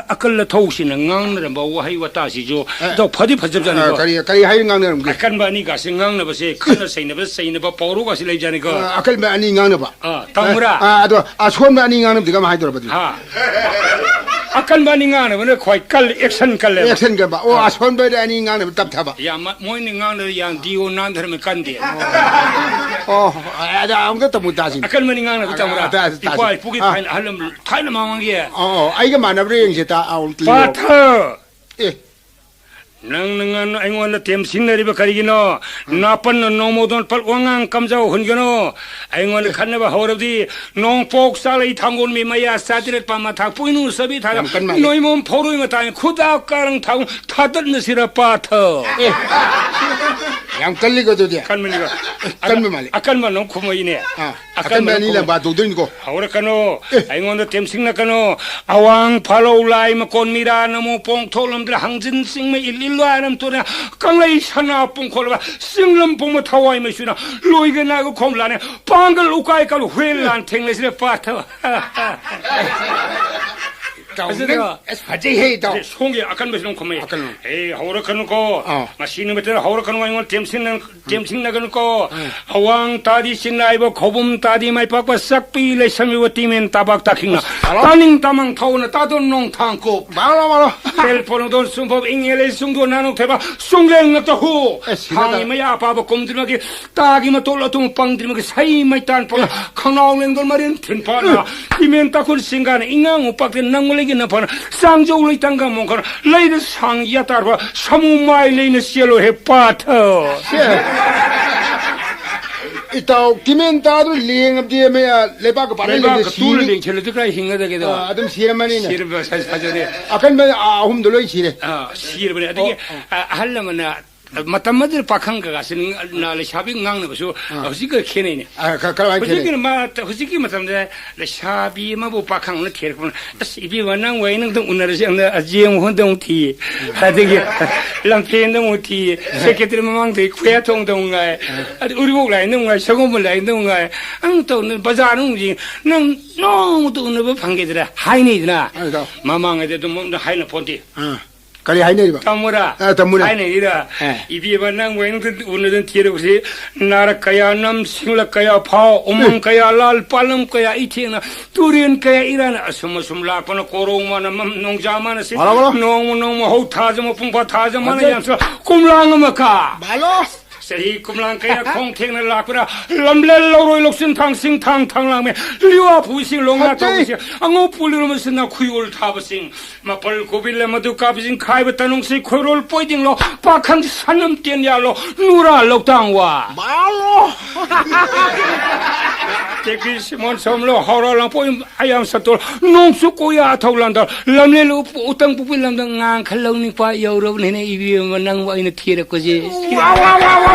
ꯑꯀꯜ ꯑꯊꯧꯁꯤꯅ ꯉꯥꯡꯅꯔꯝꯕ ꯋꯥꯍꯩ ꯋꯥꯇꯥꯁꯤꯁꯨ ꯑꯦ꯫ ꯏꯇꯥꯎ ꯐꯗꯤ ꯐꯖꯕꯖꯥꯠꯅꯤꯀꯣ꯫ ꯑ, ꯀꯔꯤ, ꯀꯔꯤ ꯍꯥꯏ ꯉꯥꯡꯅꯔꯝꯒꯦ? ꯑꯀꯟꯕ ꯑꯅꯤꯒꯥꯁꯦ ꯉꯥꯡꯅꯕꯁꯦ ꯈꯠꯅ ꯆꯩꯅꯕ, ꯆꯩꯅꯕ ꯄꯥꯎꯔꯧꯒꯥꯁꯦ ꯂꯩꯕꯖꯥꯠꯅꯤꯀꯣ꯫ ꯑ, ꯑꯀꯟꯕ ꯑꯅꯤ ꯉꯥꯡꯅꯕ꯫ ꯑ, ꯇꯥꯃꯨꯔꯥ꯫ ꯑ, ꯑ, ꯑꯗꯣ ꯑꯁꯣꯟꯕ ꯑꯅꯤ ꯉꯥꯡꯅꯕꯗꯤ ꯀꯃꯥꯏꯅ ꯍꯥꯏꯗꯣꯔꯕ ꯑꯗꯨꯗꯤ? ꯍꯥ꯫ ꯑꯀꯟꯕ ꯑꯅꯤ ꯉꯥꯡꯅꯕꯅ ꯈ꯭ꯋꯥꯏ ꯀꯜꯂꯤ, action ꯀꯜꯂꯦꯕ꯫ Action ꯀꯟꯕ꯫ ꯑꯣ, ꯑ꯫ ꯑꯁꯣꯟꯕꯗ ꯑꯅꯤ ꯉꯥꯡꯅꯕ ꯇꯞꯊꯕ꯫ ꯌꯥꯝ ꯃ-, ꯃꯣꯏꯅ ꯉꯥꯡꯅꯕ ꯌꯥꯝ ꯗꯤꯌꯣ ꯅꯥꯟꯊꯔꯝꯃꯦ ꯀꯟꯗꯦ꯫ ꯑꯣ, ꯑꯗ ꯑꯃꯨꯛꯇ ꯇꯝꯃꯨ ꯇꯥꯁꯤꯅꯦ꯫ ꯑꯀꯟꯕꯅꯤ ꯉꯥꯡꯅꯕ ꯇꯥꯃꯨꯔꯥ꯫ ꯑ, ꯇꯥꯁꯤ, ꯇꯥꯁꯤ꯫ ꯏꯄꯥ ꯏꯄꯨꯒꯤ ꯑ꯫ ꯊꯥꯏꯅ ꯑꯍꯜ ꯂꯃꯟ ꯊꯥꯏꯅ ꯃꯃꯥꯡꯒꯤ꯫ ꯑꯣ, ꯑꯣ, ꯑꯩꯒ ꯃꯥꯟꯅꯕ꯭ꯔꯥ ꯌꯦꯡꯁꯦ ꯇꯥ, ꯑꯥꯎ, ꯇꯤꯌꯣ꯫ ꯄꯥꯊ! ꯑꯦ꯫ ꯅꯪꯅ ꯉꯟꯅ ꯑꯩꯉꯣꯟꯗ ꯇꯦꯝꯁꯤꯟꯅꯔꯤꯕ ꯀꯔꯤꯒꯤꯅꯣ? ꯎꯝ꯫ ꯅꯥꯄꯟꯅ ꯅꯣꯡꯃꯗꯣꯟ ꯄꯜ ꯋꯥꯉꯥꯡ ꯀꯝꯖꯥꯎ ꯍꯨꯟꯒꯅꯨ꯫ ꯑꯩꯉꯣꯟꯗ ꯑꯦ꯫ ꯈꯠꯅꯕ ꯍꯧꯔꯕꯗꯤ ꯅꯣꯡꯄꯣꯛ ꯆꯥꯂꯩ ꯊꯥꯡꯒꯣꯟ ꯃꯤ ꯃꯌꯥ ꯆꯥꯇꯔꯦꯠ ꯄꯥꯝꯃ ꯊꯥ ꯄꯣꯏꯅꯨ ꯆꯥꯕꯤ ꯊꯥ ꯌꯥꯝ ꯀꯟ ꯃꯥꯜꯂꯦ꯫ ꯅꯣꯏꯃꯣꯝ ꯐꯧꯔꯣꯏ ꯃꯇꯥꯏ ꯈꯨꯗꯥ ꯀꯥꯔꯪ ꯊꯥꯎ ꯊꯥꯗꯠꯅꯁꯤꯔ ꯄꯥꯊ꯫ ꯑꯦ꯫ ꯌꯥꯝ ꯀꯜꯂꯤꯀꯣ ꯑꯗꯨꯗꯤ꯫ ꯀꯟꯕꯅꯤꯀꯣ꯫ ꯑꯦ, ꯀꯟꯕ ꯃꯥꯜꯂꯦ꯫ ꯑꯀꯟꯕ ꯅꯪ ꯈꯨꯝꯃꯛꯏꯅꯦ꯫ ꯑꯥ, ꯑꯀꯟꯕ ꯑꯀꯟꯕ ꯅꯪ ꯑꯅꯤ ꯈꯨꯝꯃꯛ-, ꯂꯪꯕꯥ ꯇꯧꯗꯣꯏꯅꯤꯀꯣ꯫ ꯍꯧꯔꯛꯀꯅꯨ꯫ ꯑꯦ꯫ ꯑꯩꯉꯣꯟꯗ ꯇꯦꯝꯁꯤꯡꯅꯀꯅꯨ꯫ ꯑꯋꯥꯡ ꯐꯥꯂꯧ ꯂꯥꯏ ꯃꯀꯣꯟ ꯃꯤꯔꯥ ꯅꯃꯣ ꯄꯣꯡ ꯊꯣꯛꯂꯝꯗ꯭ꯔ ꯍꯪꯖꯤꯟ ꯆꯤꯡꯃꯩ ꯏꯜ ꯏꯜ ꯂꯥꯏꯔꯝ ꯇꯨꯔꯦ ꯀꯪꯂꯩ ꯁꯅꯥ ꯄꯨꯡꯈꯣꯜꯂꯕ ꯆꯤꯡꯂꯝ ꯄꯨꯡꯕ ꯊꯋꯥꯏ ꯃꯩꯁꯨꯅ ꯂꯣꯏꯒ ꯅꯥꯒ ꯈꯣꯝ ꯂꯥꯅꯦ ꯄꯥꯡꯒꯜ ꯎꯀꯥꯏ ꯀꯜ ꯍꯨꯏ ꯂꯥꯟ ꯊꯦꯡꯅꯁꯤꯔꯦ ꯄꯥꯊꯕ꯫ ꯏꯇꯥꯎ, ꯐꯖꯗ꯭ꯔꯣ? ꯅꯪ ꯑꯁ, ꯐꯖꯩꯍꯦ, ꯏꯇꯥꯎ꯫ ꯑꯗꯩ ꯁꯣꯝꯒꯤ ꯑꯀꯟꯕꯁꯨ ꯑꯗꯨꯝ ꯈꯨꯝꯃꯛꯏ꯫ ꯑꯀꯟꯕ꯫ ꯑꯦ, ꯍꯧꯔꯛꯀꯅꯨꯀꯣ꯫ ꯑꯥ꯫ ꯉꯁꯤ ꯅꯨꯃꯤꯠꯇ ꯍꯧꯔꯛꯀꯅꯨ, ꯑꯩꯉꯣꯟꯗ ꯇꯦꯝꯁꯤꯟꯅ-, ꯇꯦꯝꯁꯤꯟꯅꯒꯅꯨꯀꯣ꯫ ꯎꯝ꯫ ꯑꯋꯥꯡ ꯇꯥꯗꯤ ꯆꯤꯡꯅꯥꯏꯕ, ꯈꯧꯕꯨꯝ ꯇꯥꯗꯤ ꯃꯥꯏ ꯄꯥꯛꯄ, ꯆꯥꯛꯄꯤ ꯂꯩꯁꯝꯕꯤꯕ ꯇꯤꯃꯦꯟ ꯇꯥꯕꯥꯛ ꯇꯥꯈꯤꯡꯅ꯫ ꯑꯁ, ꯍꯜꯂꯣ꯫ ꯇꯥꯅꯤꯡ ꯇꯥꯃꯪ ꯊꯧꯅ ꯇꯥꯗꯣꯟ ꯅꯣꯡ ꯊꯥꯡ ꯀꯣꯛ꯫ ꯕꯥꯂꯣ, ꯕꯥꯂꯣ꯫ ꯇꯦꯜ ꯄꯣꯂꯣꯡꯗꯣꯟ ꯁꯨꯝꯕ ꯏꯪꯉꯦꯂꯩ ꯁꯨꯡꯗꯣꯟ ꯅꯥꯅꯣꯛ ꯊꯦꯕ, ꯁꯨꯡꯂꯦꯡ ꯅꯛꯇ ꯍꯨ꯫ ꯑꯦ, ꯁꯤꯗ ꯊꯥꯡꯒꯤ ꯇ- ꯃꯌꯥ ꯑꯄꯥꯕ ꯀꯨꯝꯗ꯭ꯔꯤꯃꯒꯤ ꯇꯥꯒꯤ ꯃꯇꯣꯜ ꯑꯇꯨꯝ ꯄꯪꯗ꯭ꯔꯤꯃꯒꯤ ꯁꯩ ꯃꯩꯇꯥꯟ ꯄꯣꯂ ꯈꯅꯥꯎ ꯂꯦꯡꯗꯣꯟ ꯃꯔꯤꯟ ꯊꯤꯟꯐꯥꯅ ꯏꯃꯦꯟ ꯇꯥꯈꯨꯜ ꯁꯤꯡꯒꯥꯅ ꯏꯉꯥꯡ ꯎꯄꯥꯛꯇ ꯅꯪ ꯂꯩꯒꯤ ꯅꯐꯅ ꯆꯥꯡꯖꯧ ꯂꯩꯇꯪꯒ ꯃꯣꯡꯈꯅ ꯂꯩꯅ ꯁꯥꯡ ꯌꯥꯇꯥꯔꯕ ꯁꯃꯨ ꯃꯥꯏ ꯂꯩꯅ ꯆꯦꯜꯂꯣ ꯍꯦ ꯄꯥꯊ꯫ ꯁꯦ꯫ ꯏꯇꯥꯎ, ꯀꯤꯃꯦꯟ ꯇꯥꯗ꯭ꯔꯣ ꯂꯦꯡꯉꯕꯗꯤ ꯃꯌꯥ ꯂꯩꯕꯥꯛꯀ ꯄꯥꯅ ꯂꯩꯕꯥꯛꯀ ꯂꯩꯕꯗ ꯇꯨꯅ ꯁꯤꯅꯤ꯫ ꯂꯦꯡꯁꯤꯜꯂꯗꯤ ꯀꯥꯏ ꯍꯤꯡꯒꯗꯒꯦꯗꯣ? ꯑ, ꯑꯗꯨꯝ ꯁꯤꯔꯝꯃꯅꯤꯅꯦ꯫ ꯁꯤꯔꯝꯕ ꯁ-, ꯐꯖꯔꯦ꯫ ꯑꯀꯟꯕ, ꯑ, ꯑꯍꯨꯝꯗꯣ ꯂꯣꯏ ꯁꯤꯔꯦ꯫ ꯑ, ꯁꯤꯔꯕꯅꯦ꯫ ꯑꯗꯒꯤ, ꯑꯣ, ꯑꯣ꯫ ꯑ, ꯑꯍꯜ ꯂꯃꯟꯅ ꯃꯇꯝ ꯑꯗꯨꯗ ꯄꯥꯈꯪ ꯀꯀꯥꯁꯤ ꯅ-, ꯂꯩꯁꯥꯕꯤ ꯉꯥꯡꯅꯕꯁꯨ ꯑꯥ꯫ ꯍꯧꯖꯤꯛꯀ ꯈꯦꯠꯅꯩꯅꯦ꯫ ꯑꯥ, ꯀ-, ꯀꯔꯝꯍꯥꯏꯅ ꯈꯦꯠꯅꯩ? ꯍꯧꯖꯤꯛꯀꯤ ꯃ-, ꯍꯧꯖꯤꯛꯀꯤ ꯃꯇꯝꯗ ꯂꯩꯁꯥꯕꯤ ꯑꯃꯕꯨ ꯄꯥꯈꯪꯅ ꯊꯤꯔꯛꯄꯅ, "ꯑꯁ, ꯏꯕꯦꯝꯃ, ꯅꯪ ꯋꯥꯏ ꯅꯪꯗ ꯎꯅꯔꯁꯤ, ꯑꯪꯗ ꯌꯦꯡꯉꯨ ꯍꯣꯟꯗ ꯑꯃꯨꯛ ꯊꯤ, ꯑꯗꯒꯤ ꯂꯝꯐꯦꯟꯗ ꯑꯃꯨꯛ ꯊꯤ, ꯁꯦꯀꯦꯇꯔꯤ ꯃꯃꯥꯡꯗ ꯈꯨꯌꯥꯊꯣꯡꯗ ꯑꯃꯨꯛ ꯉꯥꯏ, ꯑꯗ ꯎꯔꯤꯄꯣꯛ ꯂꯥꯏꯟꯗ ꯑꯃꯨꯛ ꯉꯥꯏ, ꯁꯒꯣꯜꯕꯟ ꯂꯥꯏꯟꯗ ꯑꯃꯨꯛ ꯉꯥꯏ, ꯑꯪ ꯇꯧꯅ ꯕꯖꯥꯔ ꯑꯃꯨꯛ ꯌꯦꯡ, ꯅꯪ ꯅꯣꯡꯃꯇ ꯎꯅꯕ ꯐꯪꯒꯦꯗ꯭ꯔꯥ?" ꯍꯥꯏꯅꯩꯗꯅ꯫ ꯑꯥ, ꯏꯇꯥꯎ꯫ ꯃꯃꯥꯡꯉꯩꯗ ꯑꯗꯨꯝ ꯑꯝꯇ ꯍꯥꯏꯅ ꯄꯣꯟꯇꯦ꯫ ꯑꯥ꯫ ꯀꯔꯤ ꯍꯥꯏꯅꯔꯤꯕ? ꯇꯥꯃꯣꯔꯥ? ꯑ, ꯇꯥꯃꯣꯅꯦ꯫ ꯍꯥꯏꯅꯔꯤꯔ? ꯑꯦ꯫ "ꯏꯕꯦꯝꯃ, ꯅꯪ ꯋꯥꯏꯅꯨꯡꯗ ꯎꯅꯗꯅ ꯊꯤꯔꯕꯁꯤ, ꯅꯥꯔꯛ ꯀꯌꯥ ꯅꯝ, ꯁꯤꯡꯂꯛ ꯀꯌꯥ ꯐꯥꯎ, ꯎꯃꯪ ꯑꯦ꯫ ꯀꯌꯥ ꯂꯥꯜ, ꯄꯥꯠꯂꯝ ꯀꯌꯥ ꯏꯊꯦꯡꯅ, ꯇꯨꯔꯦꯟ ꯀꯌꯥ ꯏꯔꯥꯅ, ꯑꯁꯨꯝ ꯑꯁꯨꯝ ꯂꯥꯛꯄꯅ ꯀꯣꯔꯧ ꯃꯥꯅ ꯃꯝ, ꯅꯣꯡꯖꯥ ꯃꯥꯅ ꯁꯤ, ꯕꯥꯂꯣ, ꯕꯥꯂꯣ꯫ ꯅꯣꯡꯃ ꯅꯣꯡꯃ ꯍꯧ ꯊꯥꯖ ꯃꯄꯨꯡ ꯐꯥ ꯊꯥꯖ ꯃꯥꯅ ꯐꯖꯩ꯫ ꯌꯥꯝꯁꯨ ꯀꯨꯝꯂꯥꯡ ꯑꯃ ꯀꯥ꯫ ꯕꯥꯂꯣ꯫ ꯆꯍꯤ ꯀꯨꯝꯂꯥꯡ ꯀꯌꯥ ꯈꯣꯡ ꯊꯦꯡꯅ ꯂꯥꯛꯄꯅ, ꯂꯝꯂꯦꯟ ꯂꯧꯔꯣꯏ ꯂꯧꯁꯤꯟ ꯊꯥꯡ ꯁꯤꯡ ꯊꯥꯡ ꯊꯥꯡ ꯂꯥꯡꯃꯦ, ꯂꯤꯋꯥ ꯐꯨꯁꯤꯡ ꯂꯣꯡꯅ ꯐꯖꯩ꯫ ꯇꯧꯕꯁꯤꯡ, ꯑꯉꯧ ꯄꯨꯂꯤꯔꯣꯝꯁꯤꯅ ꯈꯨꯌꯣꯜ ꯊꯥꯕꯁꯤꯡ, ꯃꯄꯜ ꯀꯣꯕꯤ ꯂꯝ ꯑꯗꯨ ꯀꯥꯕꯤꯁꯤꯡ ꯈꯥꯏꯕ ꯇꯅꯨꯡꯁꯤ ꯈꯣꯏꯔꯣꯜ ꯄꯣꯏꯗꯤꯡꯂꯣ, ꯄꯥꯈꯪ ꯁꯅꯝ ꯇꯦꯟ ꯌꯥꯜꯂꯣ, ꯅꯨꯔꯥ ꯂꯧꯇꯥꯡ ꯋꯥ꯫ ꯃꯥꯜꯂꯣ꯫ ꯇꯦꯛꯄꯤ ꯁꯤꯃꯣꯟ ꯁꯣꯝꯂꯣ, ꯍꯧꯔ ꯂꯥꯡꯄꯣꯛ ꯑꯌꯥꯝ ꯁꯠꯇꯣꯜ, ꯅꯣꯡꯆꯨ ꯀꯣꯌꯥ ꯑꯊꯧ ꯂꯥꯟꯗꯧ, ꯂꯝꯂꯦꯜ ꯎ-, ꯎꯇꯪ ꯄꯨꯛꯄꯤ ꯂꯝꯗ ꯉꯥꯡꯈ ꯂꯧꯅꯤꯡꯄꯥ ꯌꯧꯔꯕꯅꯤꯅ ꯏꯕꯦꯝꯃ ꯅꯪꯕꯨ ꯑꯩꯅ ꯊꯤꯔꯛꯄꯁꯦ꯫ ꯋꯥ, ꯋꯥ, ꯋꯥ, ꯋꯥ, ꯋꯥ꯫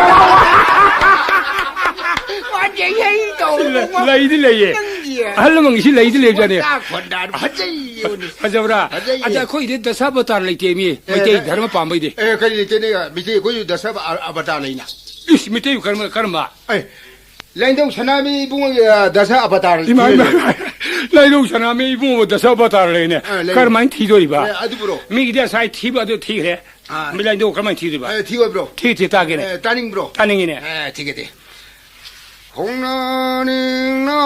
ꯋꯥꯖꯩ ꯍꯩ ꯇꯧꯔꯦ꯫ ꯂꯩꯗꯤ ꯂꯩꯌꯦ꯫ ꯅꯪꯒꯤ ꯑꯍꯜ ꯂꯃꯟꯒꯤꯁꯤ ꯂꯩꯗꯤ ꯂꯩꯕꯖꯥꯠꯅꯤ꯫ ꯋꯥꯇꯥ ꯈꯣꯟꯗꯥ ꯐꯖꯩ꯫ ꯐꯖꯕ꯭ꯔꯥ? ꯐꯖꯩꯌꯦ꯫ ꯑꯗ ꯑꯩꯈꯣꯏꯗꯤ ꯗꯁꯥ ꯕꯇꯥꯔ ꯂꯩꯇꯦ ꯃꯤ꯫ ꯑꯦ, ꯃꯩꯇꯩ ꯑꯦ, ꯙꯔꯃ ꯄꯥꯝꯕꯩꯗꯤ꯫ ꯑꯦ, ꯀꯔꯤ ꯂꯩꯇꯦꯅꯦ? ꯃꯤꯇꯩ ꯑꯩꯈꯣꯏꯁꯨ ꯗꯁꯥ ꯑ-, ꯑꯕꯇꯥꯔ ꯂꯩꯅ꯫ ꯏꯁ, ꯃꯤꯇꯩ ꯀꯔꯝꯕ, ꯀꯔꯝꯕ? ꯑꯦ, ꯂꯥꯏꯅꯤꯡꯊꯧ ꯁꯅꯥꯃꯍꯤ ꯏꯕꯨꯡꯉꯣꯒꯤ, ꯑ, ꯗꯁꯥ ꯑꯕꯇꯥꯔ ꯏꯃꯥ, ꯏꯃꯥ, ꯂꯩꯅꯦ꯫ ꯏꯃꯥ꯫ ꯂꯥꯏꯅꯤꯡꯊꯧ ꯁꯅꯥꯃꯍꯤ ꯏꯕꯨꯡꯉꯣ ꯗꯁꯥ ꯑꯕꯇꯥꯔ ꯂꯩꯅꯦ꯫ ꯑ, ꯂꯩꯅꯦ꯫ ꯀꯔꯝꯍꯥꯏꯅ ꯊꯤꯗꯣꯔꯤꯕ? ꯑꯦ, ꯑꯗꯨꯕꯨꯔꯣ? ꯃꯤꯒꯤꯗꯤ ꯉꯁꯥꯏ ꯊꯤꯕ ꯑꯗꯨ ꯊꯤꯈ꯭ꯔꯦ꯫ ꯑꯥ꯫ ꯃꯤ ꯂꯥꯏꯅꯤꯡꯊꯧ ꯀꯔꯝꯍꯥꯏꯅ ꯊꯤꯗꯣꯏꯕ? ꯑꯦ, ꯊꯤ ꯑꯣꯏꯕ꯭ꯔꯣ? ꯊꯤ, ꯊꯤ ꯇꯥꯒꯦꯅꯦ꯫ ꯑꯦ, ꯇꯥꯅꯤꯡꯕ꯭ꯔꯣ? ꯇꯥꯅꯤꯡꯉꯤꯅꯦ꯫ ꯑꯦ, ꯊꯤꯒꯦ, ꯊꯤ꯫ ꯍꯣꯡꯅꯅꯤꯡꯅ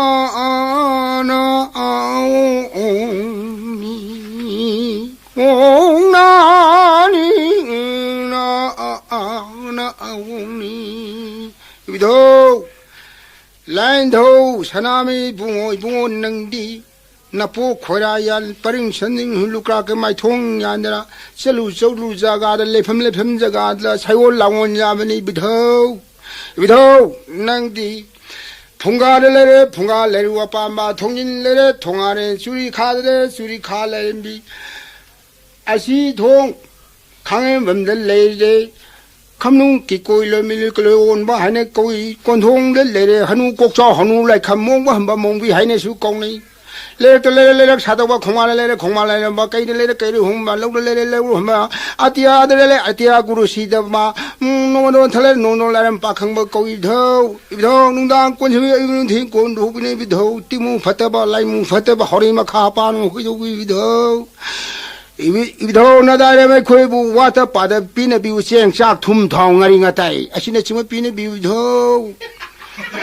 ꯑꯅ ꯑꯧꯃꯤ꯫ ꯍꯣꯡꯅꯅꯤꯡꯅ ꯑꯅ ꯑꯧꯃꯤ꯫ ꯏꯕꯨꯙꯧ, ꯂꯥꯏꯟꯙꯧ, ꯁꯅꯥꯃꯍꯤ ꯏꯕꯨꯡꯉꯣ, ꯏꯕꯨꯡꯉꯣ ꯅꯪꯗꯤ ꯅꯄꯣꯛ ꯈꯣꯏꯔꯥ ꯌꯥꯜ ꯄꯔꯤꯡ ꯁꯟꯖꯤꯡ ꯂꯨꯀ꯭ꯔꯥꯛꯀ ꯃꯥꯏꯊꯣꯡ ꯌꯥꯟꯗꯅ ꯆꯠꯂꯨ ꯆꯠꯂꯨ ꯖꯒꯥꯗ ꯂꯩꯐꯝ ꯂꯩꯐꯝ ꯖꯒꯥꯗ ꯁꯩꯑꯣꯜ ꯂꯥꯡꯑꯣꯟ ꯌꯥꯕꯅꯤ ꯏꯕꯨꯙꯧ꯫ ꯏꯕꯨꯙꯧ, ꯅꯪꯗꯤ ꯐꯨꯡꯒꯥꯗ ꯂꯩꯔꯦ, ꯐꯨꯡꯒꯥ ꯂꯩꯔꯨ ꯑꯄꯥꯝꯕ, ꯊꯣꯡꯖꯤꯟ ꯂꯩꯔꯦ, ꯊꯣꯡꯒꯥꯔꯦ, ꯆꯨꯔꯤ ꯈꯥꯗ ꯂꯩꯔꯦ, ꯆꯨꯔꯤ ꯈꯥ ꯂꯩꯔꯦꯝꯕꯤ꯫ ꯑꯁꯤ ꯊꯣꯡ ꯈꯥꯡꯉꯦꯝꯕꯝꯗ ꯂꯩꯔꯦ꯫ ꯍꯝꯅꯨ ꯀꯤꯀꯣꯏ ꯂꯣꯏꯃꯤꯂꯤ ꯀꯂꯣꯏ ꯑꯣꯟꯕ ꯍꯥꯏꯅ ꯀꯧꯏ꯫ ꯀꯣꯟꯊꯣꯡꯗ ꯂꯩꯔꯦ ꯍꯅꯨ ꯀꯣꯛꯆꯥꯎ ꯍꯅꯨ ꯂꯥꯏꯈꯝ ꯃꯣꯡꯕ ꯍꯝꯕ ꯃꯣꯡꯕꯤ ꯍꯥꯏꯅꯁꯨ ꯀꯧꯅꯩ꯫ ꯂꯩꯔꯛꯇ ꯂꯩꯔꯦ ꯂꯩꯔꯛ ꯁꯥꯗꯧꯕ ꯈꯣꯡꯕꯥꯜꯗ ꯂꯩꯔꯦ ꯈꯣꯡꯕꯥꯜ ꯂꯩꯔꯝꯕ꯫ ꯀꯩꯗ ꯂꯩꯔꯦ ꯀꯩꯔꯨ ꯍꯨꯝꯕ꯫ ꯂꯧꯗ ꯂꯩꯔꯦ ꯂꯧꯔꯨ ꯍꯨꯝꯕ꯫ ꯑꯇꯤꯌꯥꯗ ꯂꯩꯔꯦ ꯑꯇꯤꯌꯥ ꯒꯨꯔꯨ ꯁꯤꯗꯕ꯫ ꯎꯝ, ꯅꯣꯡꯃ ꯅꯣꯡꯃ ꯊꯜꯂꯦ ꯅꯣꯡ ꯅꯣꯡ ꯂꯥꯏꯔꯝ ꯄꯥꯈꯪꯕ ꯀꯧꯏ ꯏꯙꯧ꯫ ꯏꯙꯧ ꯅꯨꯡꯗꯥꯡ ꯀꯣꯟꯁꯤꯕꯤ ꯑꯌꯨꯛ ꯅꯨꯡꯊꯤꯟ ꯀꯣꯟ ꯍꯨꯕꯤꯅ ꯏꯙꯧ꯫ ꯇꯤꯃꯨ ꯐꯠꯇꯕ ꯂꯥꯏꯃꯨ ꯐꯠꯇꯕ ꯍꯣꯔꯩ ꯃꯈꯥ ꯄꯥꯟ ꯍꯨꯏꯗꯧ ꯏꯙꯧ꯫ ꯏꯕꯤ-, ꯏꯕꯤꯙꯧ ꯅꯗꯥꯏꯔꯝ ꯑꯩꯈꯣꯏꯕꯨ ꯋꯥꯠꯇ ꯄꯥꯗ ꯄꯤꯅꯕꯤꯌꯨ, ꯆꯦꯡ ꯆꯥꯛ ꯊꯨꯝ ꯊꯥꯎ ꯉꯥꯔꯤ ꯉꯥꯇꯥꯏ ꯑꯁꯤꯅꯆꯤꯡꯕ ꯄꯤꯅꯕꯤꯌꯨ ꯏꯙꯧ꯫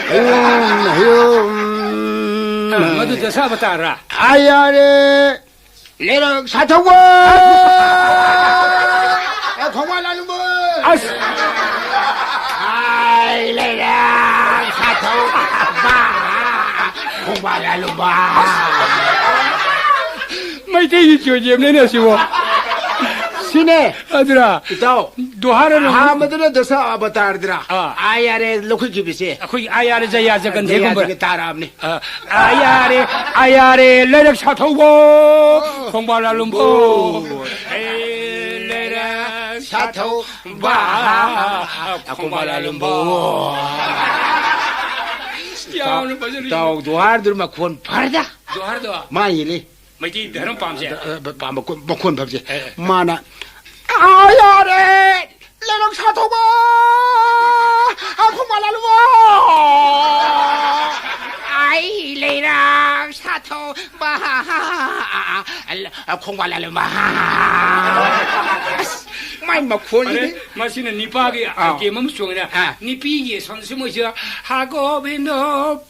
ꯍꯌꯣꯝ, ꯍꯌꯣꯝ꯫ ꯑ, ꯃꯗꯨ ꯗꯁꯥ ꯑꯕꯇꯥꯔꯔꯥ? ꯑꯥ, ꯌꯥꯔꯦ꯫ ꯂꯩꯔꯛ ꯁꯥꯊꯧꯕ꯫ ꯑ, ꯈꯣꯡꯕꯥꯜ ꯂꯥꯂꯨꯝꯕ꯫ ꯑꯁ꯫ ꯑꯥꯏ, ꯂꯩꯔꯛ ꯁꯥꯊꯧꯕ꯫ ꯈꯣꯡꯕꯥꯜ ꯂꯥꯂꯨꯝꯕ꯫ ꯃꯩꯇꯩꯒꯤ ꯆꯣꯏꯖꯦꯞꯅꯤꯅꯦ ꯁꯤꯕꯣ꯫ ꯁꯤꯅꯦ꯫ ꯑꯗꯨꯔꯥ? ꯏꯇꯥꯎ꯫ ꯗꯣꯍꯥꯔ ꯑꯃ꯫ ꯑꯍꯥꯟꯕꯗꯨꯅ ꯗꯁꯥ ꯑꯕꯇꯥꯔꯗꯨꯔꯥ? ꯑꯥ꯫ ꯑꯥꯏ ꯑꯥꯔ ꯑꯦ ꯂꯧꯈꯠꯈꯤꯕꯁꯦ꯫ ꯑꯩꯈꯣꯏ ꯑꯥꯏ ꯑꯥꯔ ꯑꯦ ꯖꯌꯥ ꯖꯒꯟꯊꯦꯒꯨꯝꯕ꯫ ꯖꯌꯥ ꯖꯒꯟ ꯇꯥꯔꯛꯑꯕꯅꯤ꯫ ꯑꯥ, I R A, I R A, ꯂꯩꯔꯛ ꯁꯥꯊꯧꯕ꯫ ꯑꯣ꯫ ꯈꯣꯡꯕꯥꯜ ꯂꯥꯂꯨꯝꯕ꯫ ꯑꯣ꯫ ꯑꯦ, ꯂꯩꯔꯛ ꯁꯥꯊꯧꯕ꯫ ꯈꯣꯡꯕꯥꯜ ꯂꯥꯂꯨꯝꯕ꯫ ꯌꯥꯝꯅ ꯐꯖꯔꯤ꯫ ꯏꯇꯥꯎ ꯗꯣꯍꯥꯔꯗꯨ ꯃꯈꯣꯟ ꯐꯔꯗ꯫ ꯗꯣꯍꯥꯔꯗꯣ꯫ ꯃꯥ ꯌꯦꯜꯂꯤ꯫ ꯃꯩꯇꯩ ꯙꯔꯃ ꯄꯥꯝꯁꯦ꯫ ꯑ, ꯑ, ꯄꯥꯝꯕ ꯀꯣ-, ꯃꯈꯣꯟ ꯐꯕꯁꯦ꯫ ꯑꯦ, ꯑꯦ꯫ ꯃꯥꯅ, "ꯑꯥ, ꯌꯥꯔꯦ! ꯂꯩꯔꯛ ꯁꯥꯊꯧꯕ! ꯑ, ꯈꯣꯡꯕꯥꯜ ꯂꯥꯂꯨꯕ! ꯑꯩ ꯂꯩꯔꯛ ꯁꯥꯊꯧꯕ! ꯑ, ꯈꯣꯡꯕꯥꯜ ꯂꯥꯂꯨꯕ!" ꯑꯁ, ꯃꯥꯏ ꯃꯈꯣꯟꯁꯤꯗꯤ꯫ ꯑꯔꯦ, ꯃꯁꯤꯅ ꯅꯤꯄꯥꯒꯤ ꯑꯥ꯫ ꯑꯥꯏꯇꯦꯝ ꯑꯃ ꯆꯣꯡꯉꯤꯅꯦ꯫ ꯑꯥ꯫ ꯅꯤꯄꯤꯒꯤ ꯁꯣꯟꯁꯤ ꯃꯣꯏꯁꯤꯗ, "ꯍꯥ ꯒꯣꯕꯤꯟꯗꯣ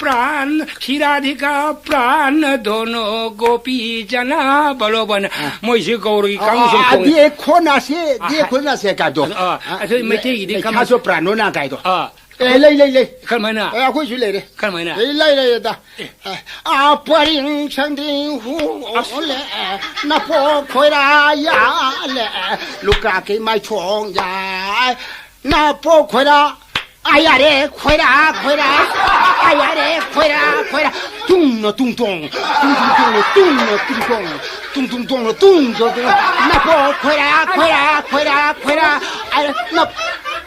ꯄ꯭ꯔꯥꯟ, ꯈꯤꯔꯥꯙꯤꯀꯥ ꯄ꯭ꯔꯥꯟ ꯗꯣꯅꯣ ꯒꯣꯄꯤ ꯖꯅꯥ ꯕꯂꯣꯕꯟ"꯫ ꯑꯥ꯫ ꯃꯣꯏꯁꯤ ꯒꯧꯔꯒꯤ ꯑꯥ, ꯀꯥꯡꯁꯦ ꯑꯥ, ꯈꯣꯡꯉꯦ꯫ "ꯗꯦ ꯈꯣꯟꯅꯁꯦ, ꯗꯦ ꯑꯥ, ꯈꯣꯟꯅꯁꯦ" ꯀꯥꯏꯗꯣ꯫ ꯑꯗꯣ, ꯑꯥ, ꯑꯥ, ꯑꯗꯨ ꯑꯥ, ꯃꯩꯇꯩꯒꯤꯗꯤ ꯑꯩ ꯀꯃꯥꯏ-, ꯈꯥꯁꯣ ꯄ꯭ꯔꯥꯟꯅꯣ ꯅꯥ ꯀꯥꯏꯗꯣ꯫ ꯑꯥ꯫ ꯑꯦ, ꯂꯩ, ꯂꯩ, ꯂꯩ꯫ ꯀꯔꯝꯍꯥꯏꯅ? ꯑꯦ, ꯑꯩꯈꯣꯏꯁꯨ ꯂꯩꯔꯦ꯫ ꯀꯔꯝꯍꯥꯏꯅ? ꯑꯦ, ꯂꯩ, ꯂꯩ, ꯑꯗ꯫ ꯑꯦ꯫ ꯑ, ꯄꯔꯤꯡ ꯁꯪꯗꯤꯡ ꯍꯨ ꯑꯣꯂꯦ, ꯅꯄꯣꯛ ꯈꯣꯏꯔꯥ ꯌꯥꯂꯦ, ꯂꯨꯀ꯭ꯔꯥꯛꯀꯤ ꯃꯥꯏꯊꯣꯡ ꯌꯥꯏ, ꯅꯄꯣꯛ ꯈꯣꯏꯔꯥ, ꯑ, ꯌꯥꯔꯦ, ꯈꯣꯏꯔꯥ, ꯈꯣꯏꯔꯥ, ꯑ, ꯌꯥꯔꯦ, ꯈꯣꯏꯔꯥ, ꯈꯣꯏꯔꯥ, ꯇꯨꯡꯅ ꯇꯨꯡ ꯇꯣꯡ, ꯇꯨꯡ ꯇꯨꯡ ꯇꯣꯡꯅ ꯇꯨꯡꯅ ꯇꯨꯡ ꯇꯣꯡ, ꯇꯨꯡ ꯇꯨꯡ ꯇꯣꯡꯅ ꯇꯨꯡ ꯇꯣꯡ, ꯅꯄꯣꯛ ꯈꯣꯏꯔꯥ, ꯈꯣꯏꯔꯥ, ꯈꯣꯏꯔꯥ, ꯈꯣꯏꯔꯥ, ꯑ, ꯅꯞ-,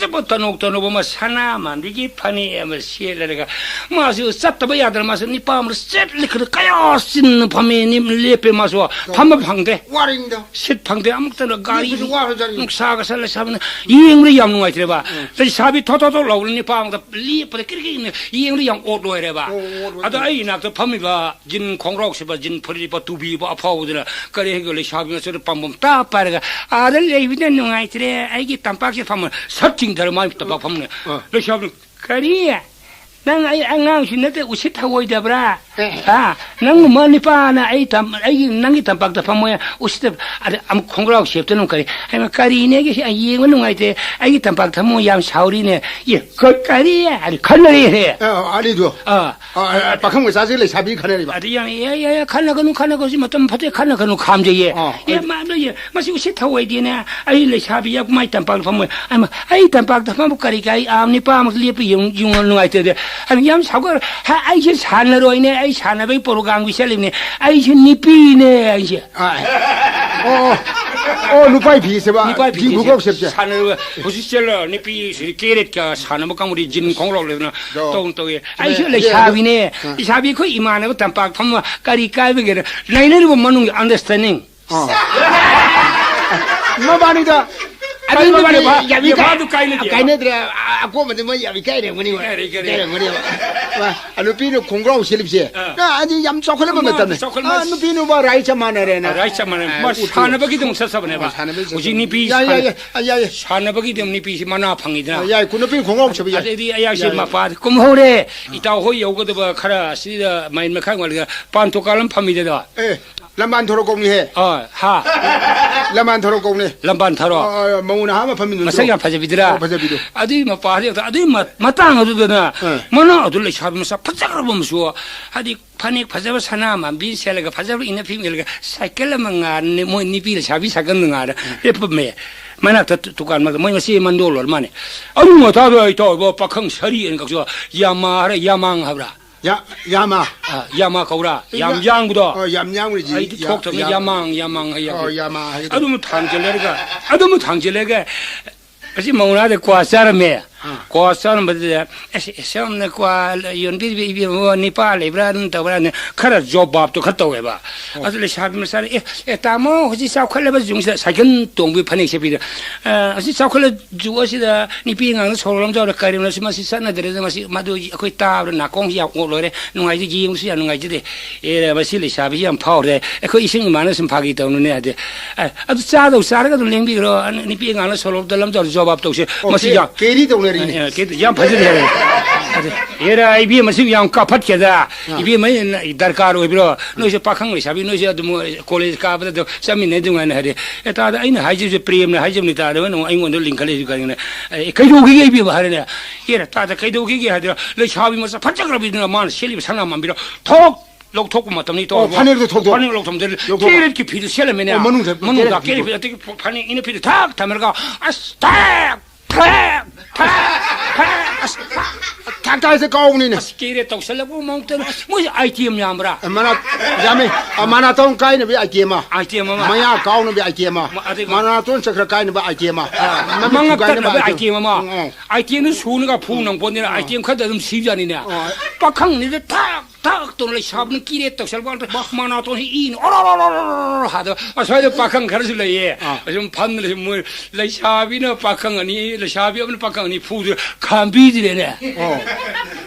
ꯐꯖꯕ ꯇꯅꯧ ꯇꯅꯧꯕ ꯑꯃ, ꯁꯅꯥ ꯃꯥꯟꯕꯤꯒꯤ ꯐꯅꯦꯛ ꯑꯃ ꯁꯦꯠꯂꯔꯒ, ꯃꯥꯁꯨ ꯆꯠꯇꯕ ꯌꯥꯗꯅ ꯃꯥꯁꯨ ꯅꯤꯄꯥ ꯑꯃꯗ ꯆꯠꯂꯤ ꯈꯔ ꯀꯌꯥ ꯆꯤꯟꯅ ꯐꯝꯃꯦ, ꯅꯤꯝ-, ꯂꯦꯞꯄꯦ꯫ ꯃꯥꯁꯨ ꯐꯝꯕ ꯐꯪꯗꯦ꯫ ꯋꯥꯔꯤꯅꯤꯗꯣ꯫ ꯁꯤꯠ ꯐꯪꯗꯦ꯫ ꯑꯃꯨꯛꯇꯅ ꯒꯥꯔꯤ ꯂꯦꯞꯄꯁꯨ ꯋꯥꯈ꯭ꯔꯖꯥꯠꯅꯤ꯫ ꯅꯨꯡꯁꯥꯒ ꯁꯥ ꯂꯩꯁꯥꯕꯤꯅ ꯌꯦꯡꯕꯗ ꯌꯥꯝ ꯅꯨꯡꯉꯥꯏꯇ꯭ꯔꯦꯕ꯫ ꯎꯝ꯫ ꯂꯩꯁꯥꯕꯤ ꯊꯣꯠ ꯊꯣꯠ ꯊꯣꯠ ꯂꯥꯎꯕꯅ ꯅꯤꯄꯥ ꯑꯃꯗ ꯂꯦꯞꯄꯗ ꯀ꯭ꯔꯤꯛ ꯀ꯭ꯔꯤꯛꯅ ꯌꯦꯡꯕꯗ ꯌꯥꯝ ꯑꯣꯠ ꯑꯣꯏꯔꯦꯕ꯫ ꯑꯣ, ꯑꯣꯠ ꯑꯣꯏꯔꯦ꯫ ꯑꯗꯣ ꯑꯩ ꯏꯅꯥꯛꯇ ꯐꯝꯃꯤꯕ ꯖꯤꯟ ꯈꯣꯡꯒ꯭ꯔꯥꯎ ꯁꯦꯠꯄ, ꯖꯤꯟ ꯐꯨꯔꯤꯠ ꯂꯤꯠꯄ, ꯇꯨꯕꯤ ꯂꯤꯠꯄ ꯑꯐꯥꯎꯕꯗꯨꯅ ꯀꯔꯤ ꯍꯥꯏꯒꯦ, ꯂꯩꯁꯥꯕꯤ ꯃꯆꯥꯗꯨ ꯄꯥꯝꯕꯣꯝ ꯇꯥ ꯄꯥꯏꯔꯒ, "ꯑꯥꯗ ꯂꯩꯕꯅ ꯅꯨꯡꯉꯥꯏꯇ꯭ꯔꯦ, ꯑꯩꯒꯤ ꯇꯝꯄꯥꯛꯁꯤꯗ ꯐꯝꯃꯣ", ꯁꯠ ꯆꯤꯡꯊꯔ ꯃꯥꯒꯤ ꯇꯝꯄꯥꯛ ꯐꯝꯃꯨꯅꯦ꯫ ꯑꯥ꯫ ꯂꯩꯁꯥꯕꯤ, "ꯀꯔꯤ? ꯅꯪ ꯑꯩ ꯑꯉꯥꯡꯁꯨ ꯅꯠꯇꯦ, ꯎꯁꯤꯠ ꯊꯑꯣꯏꯗꯕ꯭ꯔꯥ? ꯑꯦ꯫ ꯍꯥ? ꯅꯪꯒꯨꯝꯕ ꯅꯤꯄꯥꯅ ꯑꯩ ꯇꯝ-, ꯑꯩꯒꯤ, ꯅꯪꯒꯤ ꯇꯝꯄꯥꯛꯇ ꯐꯝꯃꯣ ꯎꯁꯤꯠꯇꯕ"? ꯑꯗ ꯑꯃꯨꯛ ꯈꯣꯡꯒ꯭ꯔꯥꯎ ꯁꯦꯞꯇꯅ ꯑꯃꯨꯛ ꯀꯔꯤ? "ꯑꯩꯃ, ꯀꯔꯤꯅꯦꯒꯦ ꯁꯤ? ꯑꯩ ꯌꯦꯡꯕ ꯅꯨꯡꯉꯥꯏꯇꯦ, ꯑꯩꯒꯤ ꯇꯝꯄꯥꯛꯇ ꯐꯝꯃꯣ, ꯌꯥꯝ ꯁꯥꯎꯔꯤꯅꯦ"꯫ ꯑꯦ, ꯀ-, ꯀꯔꯤ? ꯑꯗ ꯈꯟꯅꯔꯦꯍꯦ꯫ ꯑ, ꯑꯅꯤꯗꯣ꯫ ꯑꯥ꯫ ꯑ, ꯑ, ꯄꯥꯈꯪ ꯃꯆꯥꯁꯤ ꯂꯩꯁꯥꯕꯤ ꯈꯟꯅꯔꯤꯕ꯫ ꯑꯗ ꯌꯥꯝ, "ꯑꯦ, ꯑꯦ, ꯑꯦ, ꯈꯟꯅꯒꯅꯨ, ꯈꯟꯅꯒꯅꯨ, ꯁꯤ ꯃꯇꯝ ꯐꯠꯇꯦ, ꯈꯟꯅꯒꯅꯨ, ꯈꯥꯝꯖꯩꯌꯦ"꯫ ꯑꯥ, ꯑꯦ, ꯑꯗꯨ ꯃꯥ, ꯃꯥ, ꯃꯁꯤ ꯎꯁꯤꯠ ꯊꯑꯣꯏꯗꯦꯅꯦ, ꯑꯩ ꯂꯩꯁꯥꯕꯤ ꯌꯥꯝ ꯃꯥꯏ ꯇꯝꯄꯥꯛꯇ ꯐꯝꯃꯣꯏ꯫ ꯑꯩꯃ, ꯑꯩ ꯇꯝꯄꯥꯛꯇ ꯐꯝꯕ ꯀꯔꯤ ꯀꯥꯏ? ꯑꯥ, ꯅꯤꯄꯥ ꯑꯃ ꯂꯦꯞꯄ ꯌꯦꯡ-, ꯌꯦꯡꯉꯣ, ꯅꯨꯡꯉꯥꯏꯇꯦꯗꯤ꯫ ꯑꯩꯅ ꯌꯥꯝ ꯁꯥꯎꯒꯠ-, ꯍꯥ, ꯑꯩꯁꯦ ꯁꯥꯟꯅꯔꯣꯏꯅꯦ, ꯑꯩ ꯁꯥꯟꯅꯕꯒꯤ ꯄ꯭ꯔꯣꯒꯥꯝꯒꯤ ꯆꯠꯂꯤꯕꯅꯦ, ꯑꯩꯁꯦ ꯅꯨꯄꯤꯅꯦ, ꯑꯩꯁꯦ꯫ ꯑꯥ꯫ ꯑꯣ, ꯑꯣ꯫ ꯑꯣ, ꯅꯨꯄꯥꯏ ꯐꯤꯁꯦꯕ? ꯅꯨꯄꯥꯏ ꯐꯤ ꯖꯤꯡ ꯈꯨꯀꯥꯎ ꯁꯦꯞꯁꯦ꯫ ꯁꯥꯟꯅꯔꯣꯏ꯫ ꯍꯧꯖꯤꯛ ꯆꯠꯂ ꯅꯨꯄꯤ ꯁꯤꯗꯤ ꯀꯦꯔꯦꯠꯀ ꯁꯥꯟꯅꯕ ꯀꯥꯡꯕꯨꯗꯤ ꯖꯤꯟ ꯈꯣꯡꯒ꯭ꯔꯥꯎ ꯂꯩꯗꯅ ꯑꯗꯣ, ꯇꯧꯅ ꯇꯧꯏ꯫ ꯆꯨꯝꯃꯦ꯫ ꯑꯩꯁꯨ ꯑꯗꯨ, ꯑꯗꯨ, ꯂꯩꯁꯥꯕꯤꯅꯦ꯫ ꯑꯥ꯫ ꯂꯩꯁꯥꯕꯤ ꯑꯩꯈꯣꯏ ꯏꯃꯥꯟꯅꯕ ꯇꯝꯄꯥꯛ ꯐꯝꯃ ꯀꯔꯤ ꯀꯥꯏꯕꯒꯦꯅ ꯂꯩꯅꯔꯤꯕ ꯃꯅꯨꯡꯒꯤ understanding꯫ ꯑꯥ꯫ ꯃꯕꯥꯅꯤꯗ ꯑꯗꯨ ꯀꯔꯤ ꯃꯕꯥꯅꯤ ꯃꯕꯥꯅꯤ ꯌꯥ-, ꯌꯥꯕꯤ ꯀꯥꯏ-, ꯌꯥꯕꯥꯗꯨ ꯀꯥꯏꯅꯗꯦꯕ꯫ ꯀꯥꯏꯅꯗ꯭ꯔꯦ꯫ ꯑ-, ꯑꯀꯣꯟꯕꯗꯤ ꯃꯣꯏ ꯌꯥꯕꯤ ꯀꯥꯏꯔꯦ ꯃꯅꯤ ꯍꯣꯏ꯫ ꯀꯥꯏꯔꯦ, ꯀꯥꯏꯔꯦ꯫ ꯀꯥꯏꯔꯦ ꯃꯅꯤ ꯍꯣꯏ꯫ ꯋꯥ, ꯑ, ꯅꯨꯄꯤꯅ ꯈꯣꯡꯒ꯭ꯔꯥꯎ ꯁꯦꯠꯂꯤꯕꯁꯦ꯫ ꯑꯥ꯫ ꯑ, ꯑꯗꯨ ꯌꯥꯝ ꯆꯥꯎꯈꯠꯂꯕ ꯃꯥ ꯃꯇꯝꯅꯤ꯫ ꯆꯥꯎꯈꯠ-, ꯑ, ꯃꯥ ꯅꯨꯄꯤ ꯅꯨꯄꯥ rights ꯆꯞ ꯃꯥꯟꯅꯔꯦꯅ꯫ Rights ꯆꯞ ꯃꯥꯟꯅꯔꯦ꯫ ꯑ, ꯃꯥ ꯎꯠꯄꯤꯌꯨ꯫ ꯁꯥꯟꯅꯕꯒꯤꯗꯃꯛ ꯆꯠꯆꯕꯅꯦꯕ꯫ ꯑ, ꯁꯥꯟꯅꯕꯒꯤ ꯍꯧꯖꯤꯛ ꯆꯠꯆꯕꯅꯤ꯫ ꯅꯨꯄꯤ ꯌꯥꯏ, ꯌꯥꯏ, ꯁꯥꯟꯅ-, ꯌꯥꯏ, ꯑ, ꯌꯥꯏ, ꯌꯥꯏ꯫ ꯁꯥꯟꯅꯕꯒꯤꯗꯃꯛ ꯅꯨꯄꯤꯁꯤ ꯃꯅꯥ ꯐꯪꯉꯤꯗꯅ꯫ ꯑ, ꯌꯥꯏ, ꯀꯨ-, ꯅꯨꯄꯤ ꯈꯣꯡꯒ꯭ꯔꯥꯎ ꯁꯦꯠꯄ ꯌꯥꯏ꯫ ꯑꯗꯩꯗꯤ ꯑꯌꯥꯛꯁꯤ ꯌꯥꯏ, ꯌꯥꯏ꯫ ꯃꯄꯥ ꯀꯨꯝꯍꯧꯔꯦ꯫ ꯎꯝ꯫ ꯏꯇꯥꯎ ꯍꯣꯏ ꯌꯧꯒꯗꯕ ꯈꯔ ꯁꯤꯗ ꯃꯥꯏꯟ ꯃꯈꯥ ꯋꯥꯠꯂꯤꯒ ꯄꯥꯟ ꯊꯣꯛꯀꯥꯜ ꯑꯃ ꯐꯝꯃꯤꯗꯗꯣ꯫ ꯑꯦ, ꯂꯝꯕꯥꯟ ꯊꯣꯔꯣ ꯀꯧꯅꯤꯍꯦ꯫ ꯑ, ꯍꯥ꯫ ꯂꯝꯕꯥꯟ ꯊꯣꯔꯣ ꯀꯧꯅꯤ꯫ ꯂꯝꯕꯥꯟ ꯊꯣꯔꯣ꯫ ꯑ, ꯑ, ꯃꯧꯅ ꯑꯍꯥꯟꯕ ꯐꯝꯃꯤꯗꯨ ꯃꯁꯛ ꯅꯠꯇ꯭ꯔꯣ? ꯌꯥꯝ ꯐꯖꯕꯤꯗꯨꯔꯥ? ꯑꯣ, ꯐꯖꯕꯤꯗꯨ꯫ ꯑꯗꯨꯏ ꯃꯄꯥꯗꯤ ꯑꯗꯨꯏ ꯃ-, ꯃꯇꯥꯡ ꯑꯗꯨꯗꯅ ꯑ꯫ ꯃꯅꯥ ꯑꯗꯨ ꯂꯩꯁꯥꯕꯤ ꯃꯁꯛ ꯐꯖꯈ꯭ꯔꯕ ꯑꯃꯁꯨ, ꯍꯥꯏꯗꯤ ꯐꯅꯦꯛ ꯐꯖꯕ ꯁꯅꯥ ꯃꯥꯟꯕꯤ ꯁꯦꯠꯂꯒ ꯐꯖꯕ ꯏꯟꯅ ꯐꯤꯝ ꯏꯜꯂꯒ ꯁꯥꯏꯀꯜ ꯑꯃ ꯉꯥꯔꯅꯤ, ꯃꯣꯏ ꯅꯨꯄꯤ ꯂꯩꯁꯥꯕꯤ ꯁꯥꯏꯀꯜ ꯉꯥꯔ ꯂꯦꯞꯄꯝꯃꯦ꯫ ꯃꯅꯥꯛꯇ ꯇꯨ-, ꯇꯨꯀꯥꯟ ꯃ-, ꯃꯣꯏ ꯃꯆꯦ ꯃꯟꯗꯣꯜ ꯑꯣꯏꯔ ꯃꯥꯅꯦ꯫ ꯑꯗꯨ ꯃꯇꯥꯗ ꯑꯩ ꯇꯧꯔꯤꯕ ꯄꯥꯈꯪ ꯁꯔꯤ ꯑꯅꯤꯈꯛꯁꯨ ꯌꯥꯃꯥ ꯍꯥꯏꯔ ꯌꯥꯃꯥꯡ ꯍꯥꯏꯕ꯭ꯔꯥ? ꯌꯥ-, ꯌꯥꯃꯥ꯫ ꯑ, ꯌꯥꯃꯥ ꯀꯧꯔꯥ? ꯌꯥꯝ ꯌꯥ-, ꯌꯥꯡꯕꯗꯣ? ꯑ, ꯌꯥꯝ ꯌꯥꯡꯕꯗꯤ ꯖꯤ-, ꯑꯩꯗꯤ ꯌꯥ-, ꯊꯣꯛꯇꯕꯅꯤ꯫ ꯌꯥ-, ꯌꯥꯃꯥꯡ, ꯌꯥꯃꯥꯡ ꯍꯥꯏ ꯌꯥꯝ ꯑ, ꯌꯥꯃꯥ ꯍꯥꯏꯒꯗꯕ꯫ ꯑꯗꯨꯝ ꯊꯥꯡꯖꯜꯂꯦꯔꯒ, ꯑꯗꯨꯝ ꯊꯥꯡꯖꯜꯂꯦꯒ, ꯑꯁꯤ ꯃꯧꯅꯥꯗ ꯀ꯭ꯋꯥ ꯆꯥꯔꯝꯃꯦ꯫ ꯑꯥ꯫ ꯀ꯭ꯋꯥ ꯆꯥꯔꯝꯕꯗꯨꯗ, "ꯑꯁ, ꯁꯣꯝꯅ ꯀ꯭ꯋꯥ ꯌꯣꯟꯕꯤꯔꯤꯕ ꯏꯕꯦꯝꯃꯕꯨ ꯅꯤꯄꯥ ꯂꯩꯕ꯭ꯔꯥ, ꯑꯗꯨꯝ ꯇꯧꯕ꯭ꯔꯥ?" ꯍꯥꯏꯅ ꯈꯔ ꯖꯣꯕꯥꯕꯇꯣ ꯈꯔ ꯇꯧꯋꯦꯕ꯫ ꯑꯣ꯫ ꯑꯗꯨ ꯂꯩꯁꯥꯕꯤ ꯃꯆꯥꯅ, "ꯑꯦ, ꯑꯦ, ꯇꯥꯃꯣ, ꯍꯧꯖꯤꯛ ꯆꯥꯎꯈꯠꯂꯕ ꯖꯨꯒꯁꯤꯗ ꯁꯥꯏꯀꯜ ꯇꯣꯡꯕꯒꯤ ꯐꯅꯦꯛ ꯁꯦꯠꯄꯤꯗ, ꯑ, ꯍꯧꯖꯤꯛ ꯆꯥꯎꯈꯠꯂꯕ ꯖꯨꯒ ꯑꯁꯤꯗ ꯅꯨꯄꯤ ꯑꯉꯥꯡꯅ ꯁꯣꯔꯣꯛ ꯂꯝꯖꯥꯎꯗ ꯀꯔꯤꯅꯣ, ꯁꯤ ꯃꯁꯤ ꯆꯠꯅꯗ꯭ꯔꯦꯗ, ꯃꯁꯤ ꯃꯗꯨ ꯑꯩꯈꯣꯏ ꯇꯥꯕꯗ ꯅꯥꯀꯣꯡꯁꯤ ꯌꯥꯝ ꯑꯣꯛ ꯂꯣꯏꯔꯦ, ꯅꯨꯡꯉꯥꯏꯖꯗꯦ, ꯌꯦꯡꯕꯁꯨ ꯌꯥꯝ ꯅꯨꯡꯉꯥꯏꯖꯗꯦ꯫ ꯑꯦ, ꯃꯁꯤ ꯂꯩꯁꯥꯕꯤꯁꯤ ꯌꯥꯝ ꯐꯥꯎꯔꯦ, ꯑꯩꯈꯣꯏ ꯏꯁꯤꯡ ꯏꯃꯥꯅ ꯁꯨꯝ ꯐꯥꯒꯤ ꯇꯧꯅꯨꯅꯦ" ꯍꯥꯏꯗꯤ꯫ ꯑꯦ, ꯑꯗꯨ ꯆꯥꯗꯧ ꯆꯥꯔꯒ ꯑꯗꯨꯝ ꯂꯦꯡꯕꯤꯈ꯭ꯔꯣ꯫ ꯑ, ꯅꯨꯄꯤ ꯑꯉꯥꯡꯅ ꯁꯣꯔꯣꯛꯇ ꯂꯝꯖꯥꯎꯗ ꯖꯣꯕꯥꯕ ꯇꯧꯁꯦ꯫ ꯑꯣ, ꯃꯁꯤ ꯀꯦ-, ꯌꯥꯝ, ꯀꯦꯔꯤ ꯇꯧꯅꯔꯤꯅꯦ꯫ ꯑꯦ, ꯑꯦ, ꯀꯦꯔꯤ ꯌꯥꯝ ꯐꯖꯔꯦ ꯍꯥꯏꯔꯦ꯫ ꯑꯗꯨ, "ꯑꯦꯔꯥ, ꯏꯕꯦꯝꯃ, ꯃꯁꯤ ꯌꯥꯝ ꯀꯥꯐꯠꯀꯦꯗ꯫ ꯑꯥ꯫ ꯏꯕꯦꯝꯃ, ꯅ-, ꯗꯔꯀꯥꯔ ꯑꯣꯏꯕ꯭ꯔꯣ? ꯅꯣꯏꯁꯦ ꯄꯥꯈꯪ ꯂꯩꯁꯥꯕꯤ, ꯅꯣꯏꯁꯦ ꯑꯗꯨꯝ ꯀꯣꯂꯦꯖ ꯀꯥꯕꯗ ꯑꯗꯨꯝ ꯆꯠꯃꯤꯟꯅꯩ ꯑꯗꯨꯃꯥꯏꯅ" ꯍꯥꯏꯔꯦ꯫ "ꯑꯦ, ꯇꯥꯗ, ꯑꯩꯅ ꯍꯥꯏꯖꯕꯁꯦ ꯄ꯭ꯔꯦꯝꯅ ꯍꯥꯏꯖꯕꯅꯤ, ꯇꯥꯗ, ꯅꯪ ꯑꯩꯉꯣꯟꯗ ꯂꯤꯡꯈꯠꯂꯛꯏꯁꯦ ꯀꯔꯤꯒꯤꯅꯣ?" "ꯑꯦ, ꯀꯩꯗꯧꯈꯤꯒꯦ ꯏꯕꯦꯝꯃ?" ꯍꯥꯏꯔꯦꯅꯦ꯫ "ꯑꯦꯔꯥ, ꯇꯥꯗ, ꯀꯩꯗꯧꯈꯤꯒꯦ ꯍꯥꯏꯗꯣ, ꯂꯩꯁꯥꯕꯤ ꯃꯁꯛ ꯐꯖꯈ꯭ꯔꯕꯤꯗꯨꯅ ꯃꯥꯅ ꯁꯦꯠꯂꯤꯕ ꯁꯅꯥ ꯃꯥꯟꯕꯤꯔꯣ ꯊꯣꯛ ꯂꯧꯊꯣꯛꯄ ꯃꯇꯝꯅꯤ ꯇꯧ꯫ ꯑꯣ, ꯐꯅꯦꯛꯇꯣ ꯊꯣꯛꯇꯣꯛ-, ꯐꯅꯦꯛ ꯂꯧꯊꯣꯛꯇꯦ꯫ ꯂꯧꯊꯣꯛꯄ꯫ ꯀꯦꯔꯦꯠꯀꯤ ꯐꯤꯗꯨ ꯁꯦꯠꯂꯝꯃꯤꯅꯦ꯫ ꯑꯣ, ꯃꯅꯨꯡꯗ ꯃꯅꯨꯡꯗ ꯀꯦꯔꯦꯠꯀꯤ ꯀꯦꯔꯦꯠ ꯐꯤꯗꯣ꯫ ꯐꯤ, ꯑꯗꯒꯤ ꯐ-, ꯐꯅꯦꯛ ꯏꯅ ꯐꯤꯗꯨ ꯊꯥꯛ ꯊꯝꯃꯒ, ꯑꯁ, ꯊꯦꯛ, ꯊꯦꯛ, ꯊꯦꯛ, ꯊꯦꯛ, ꯑꯁ, ꯊꯥꯛ ꯊꯥꯛꯁꯦ ꯀꯥꯎꯕꯅꯤꯅꯦ꯫ ꯑꯁ, ꯀꯦꯔꯦꯠ ꯇꯧꯁꯜꯂꯛꯄ ꯃꯑꯣꯡꯗ, ꯃꯣꯏꯁꯦ ꯑꯥꯏꯇꯦꯝ ꯌꯥꯝꯕ꯭ꯔꯥ? ꯑ, ꯃꯅꯥ-, ꯌꯥꯝꯃꯤ꯫ ꯑ, ꯃꯅꯥꯇꯣꯟ ꯀꯥꯏꯅꯕ ꯑꯥꯏꯇꯦꯝ ꯑꯃ꯫ ꯑꯥꯏꯇꯦꯝ ꯑꯃ꯫ ꯃꯌꯥ ꯀꯥꯎꯅꯕ ꯑꯥꯏꯇꯦꯝ ꯑꯃ꯫ ꯃ-, ꯑꯗꯩ ꯃ-, ꯃꯅꯥꯇꯣꯟ ꯆꯀ꯭ꯔ ꯀꯥꯏꯅꯕ ꯑꯥꯏꯇꯦꯝ ꯑꯃ꯫ ꯑ, ꯃꯃꯤꯠ ꯃꯉꯛ ꯊꯨꯒꯥꯏꯅꯕ ꯇꯠꯅꯕ ꯑꯥꯏꯇꯦꯝ꯫ ꯑꯥꯏꯇꯦꯝ ꯑꯃ꯫ ꯎꯝ, ꯎꯝ꯫ ꯑꯥꯏꯇꯦꯝꯗꯨ ꯁꯨꯅꯒ ꯐꯨ ꯅꯪꯄꯣꯟꯗꯦꯅ, ꯑꯥ꯫ ꯑꯥꯏꯇꯦꯝ ꯈꯔꯗ ꯑꯗꯨꯝ ꯁꯤꯕꯖꯥꯠꯅꯤꯅꯦ꯫ ꯑꯥ꯫ ꯄꯥꯈꯪꯅꯤꯗ ꯊꯥꯛ ꯊꯥꯛ ꯇꯧꯅ ꯂꯩꯁꯥꯕꯤꯅ ꯀꯤꯔꯦ ꯇꯧꯁꯜꯂꯛꯄ ꯀꯥꯟꯗ ꯃꯅꯥꯇꯣꯟꯁꯤ ꯏꯅ ꯑꯣꯔꯣ ꯑꯣꯔꯣ ꯑꯣꯔꯣ ꯑꯣꯔꯣ ꯍꯥꯗꯕ꯫ ꯑꯁ꯭ꯋꯥꯏꯗ ꯄꯥꯈꯪ ꯈꯔꯁꯨ ꯂꯩꯌꯦ꯫ ꯑꯥ꯫ ꯑꯁꯨꯝ ꯐꯝꯗꯅ ꯂꯩ꯫ ꯃꯣꯏ ꯂꯩꯁꯥꯕꯤꯅ ꯄꯥꯈꯪ ꯑꯅꯤ, ꯂꯩꯁꯥꯕꯤ ꯑꯃꯅ ꯄꯥꯈꯪ ꯑꯅꯤ ꯐꯨꯗꯅ ꯈꯥꯝꯕꯤꯗ꯭ꯔꯦꯅꯦ꯫ ꯑꯣ꯫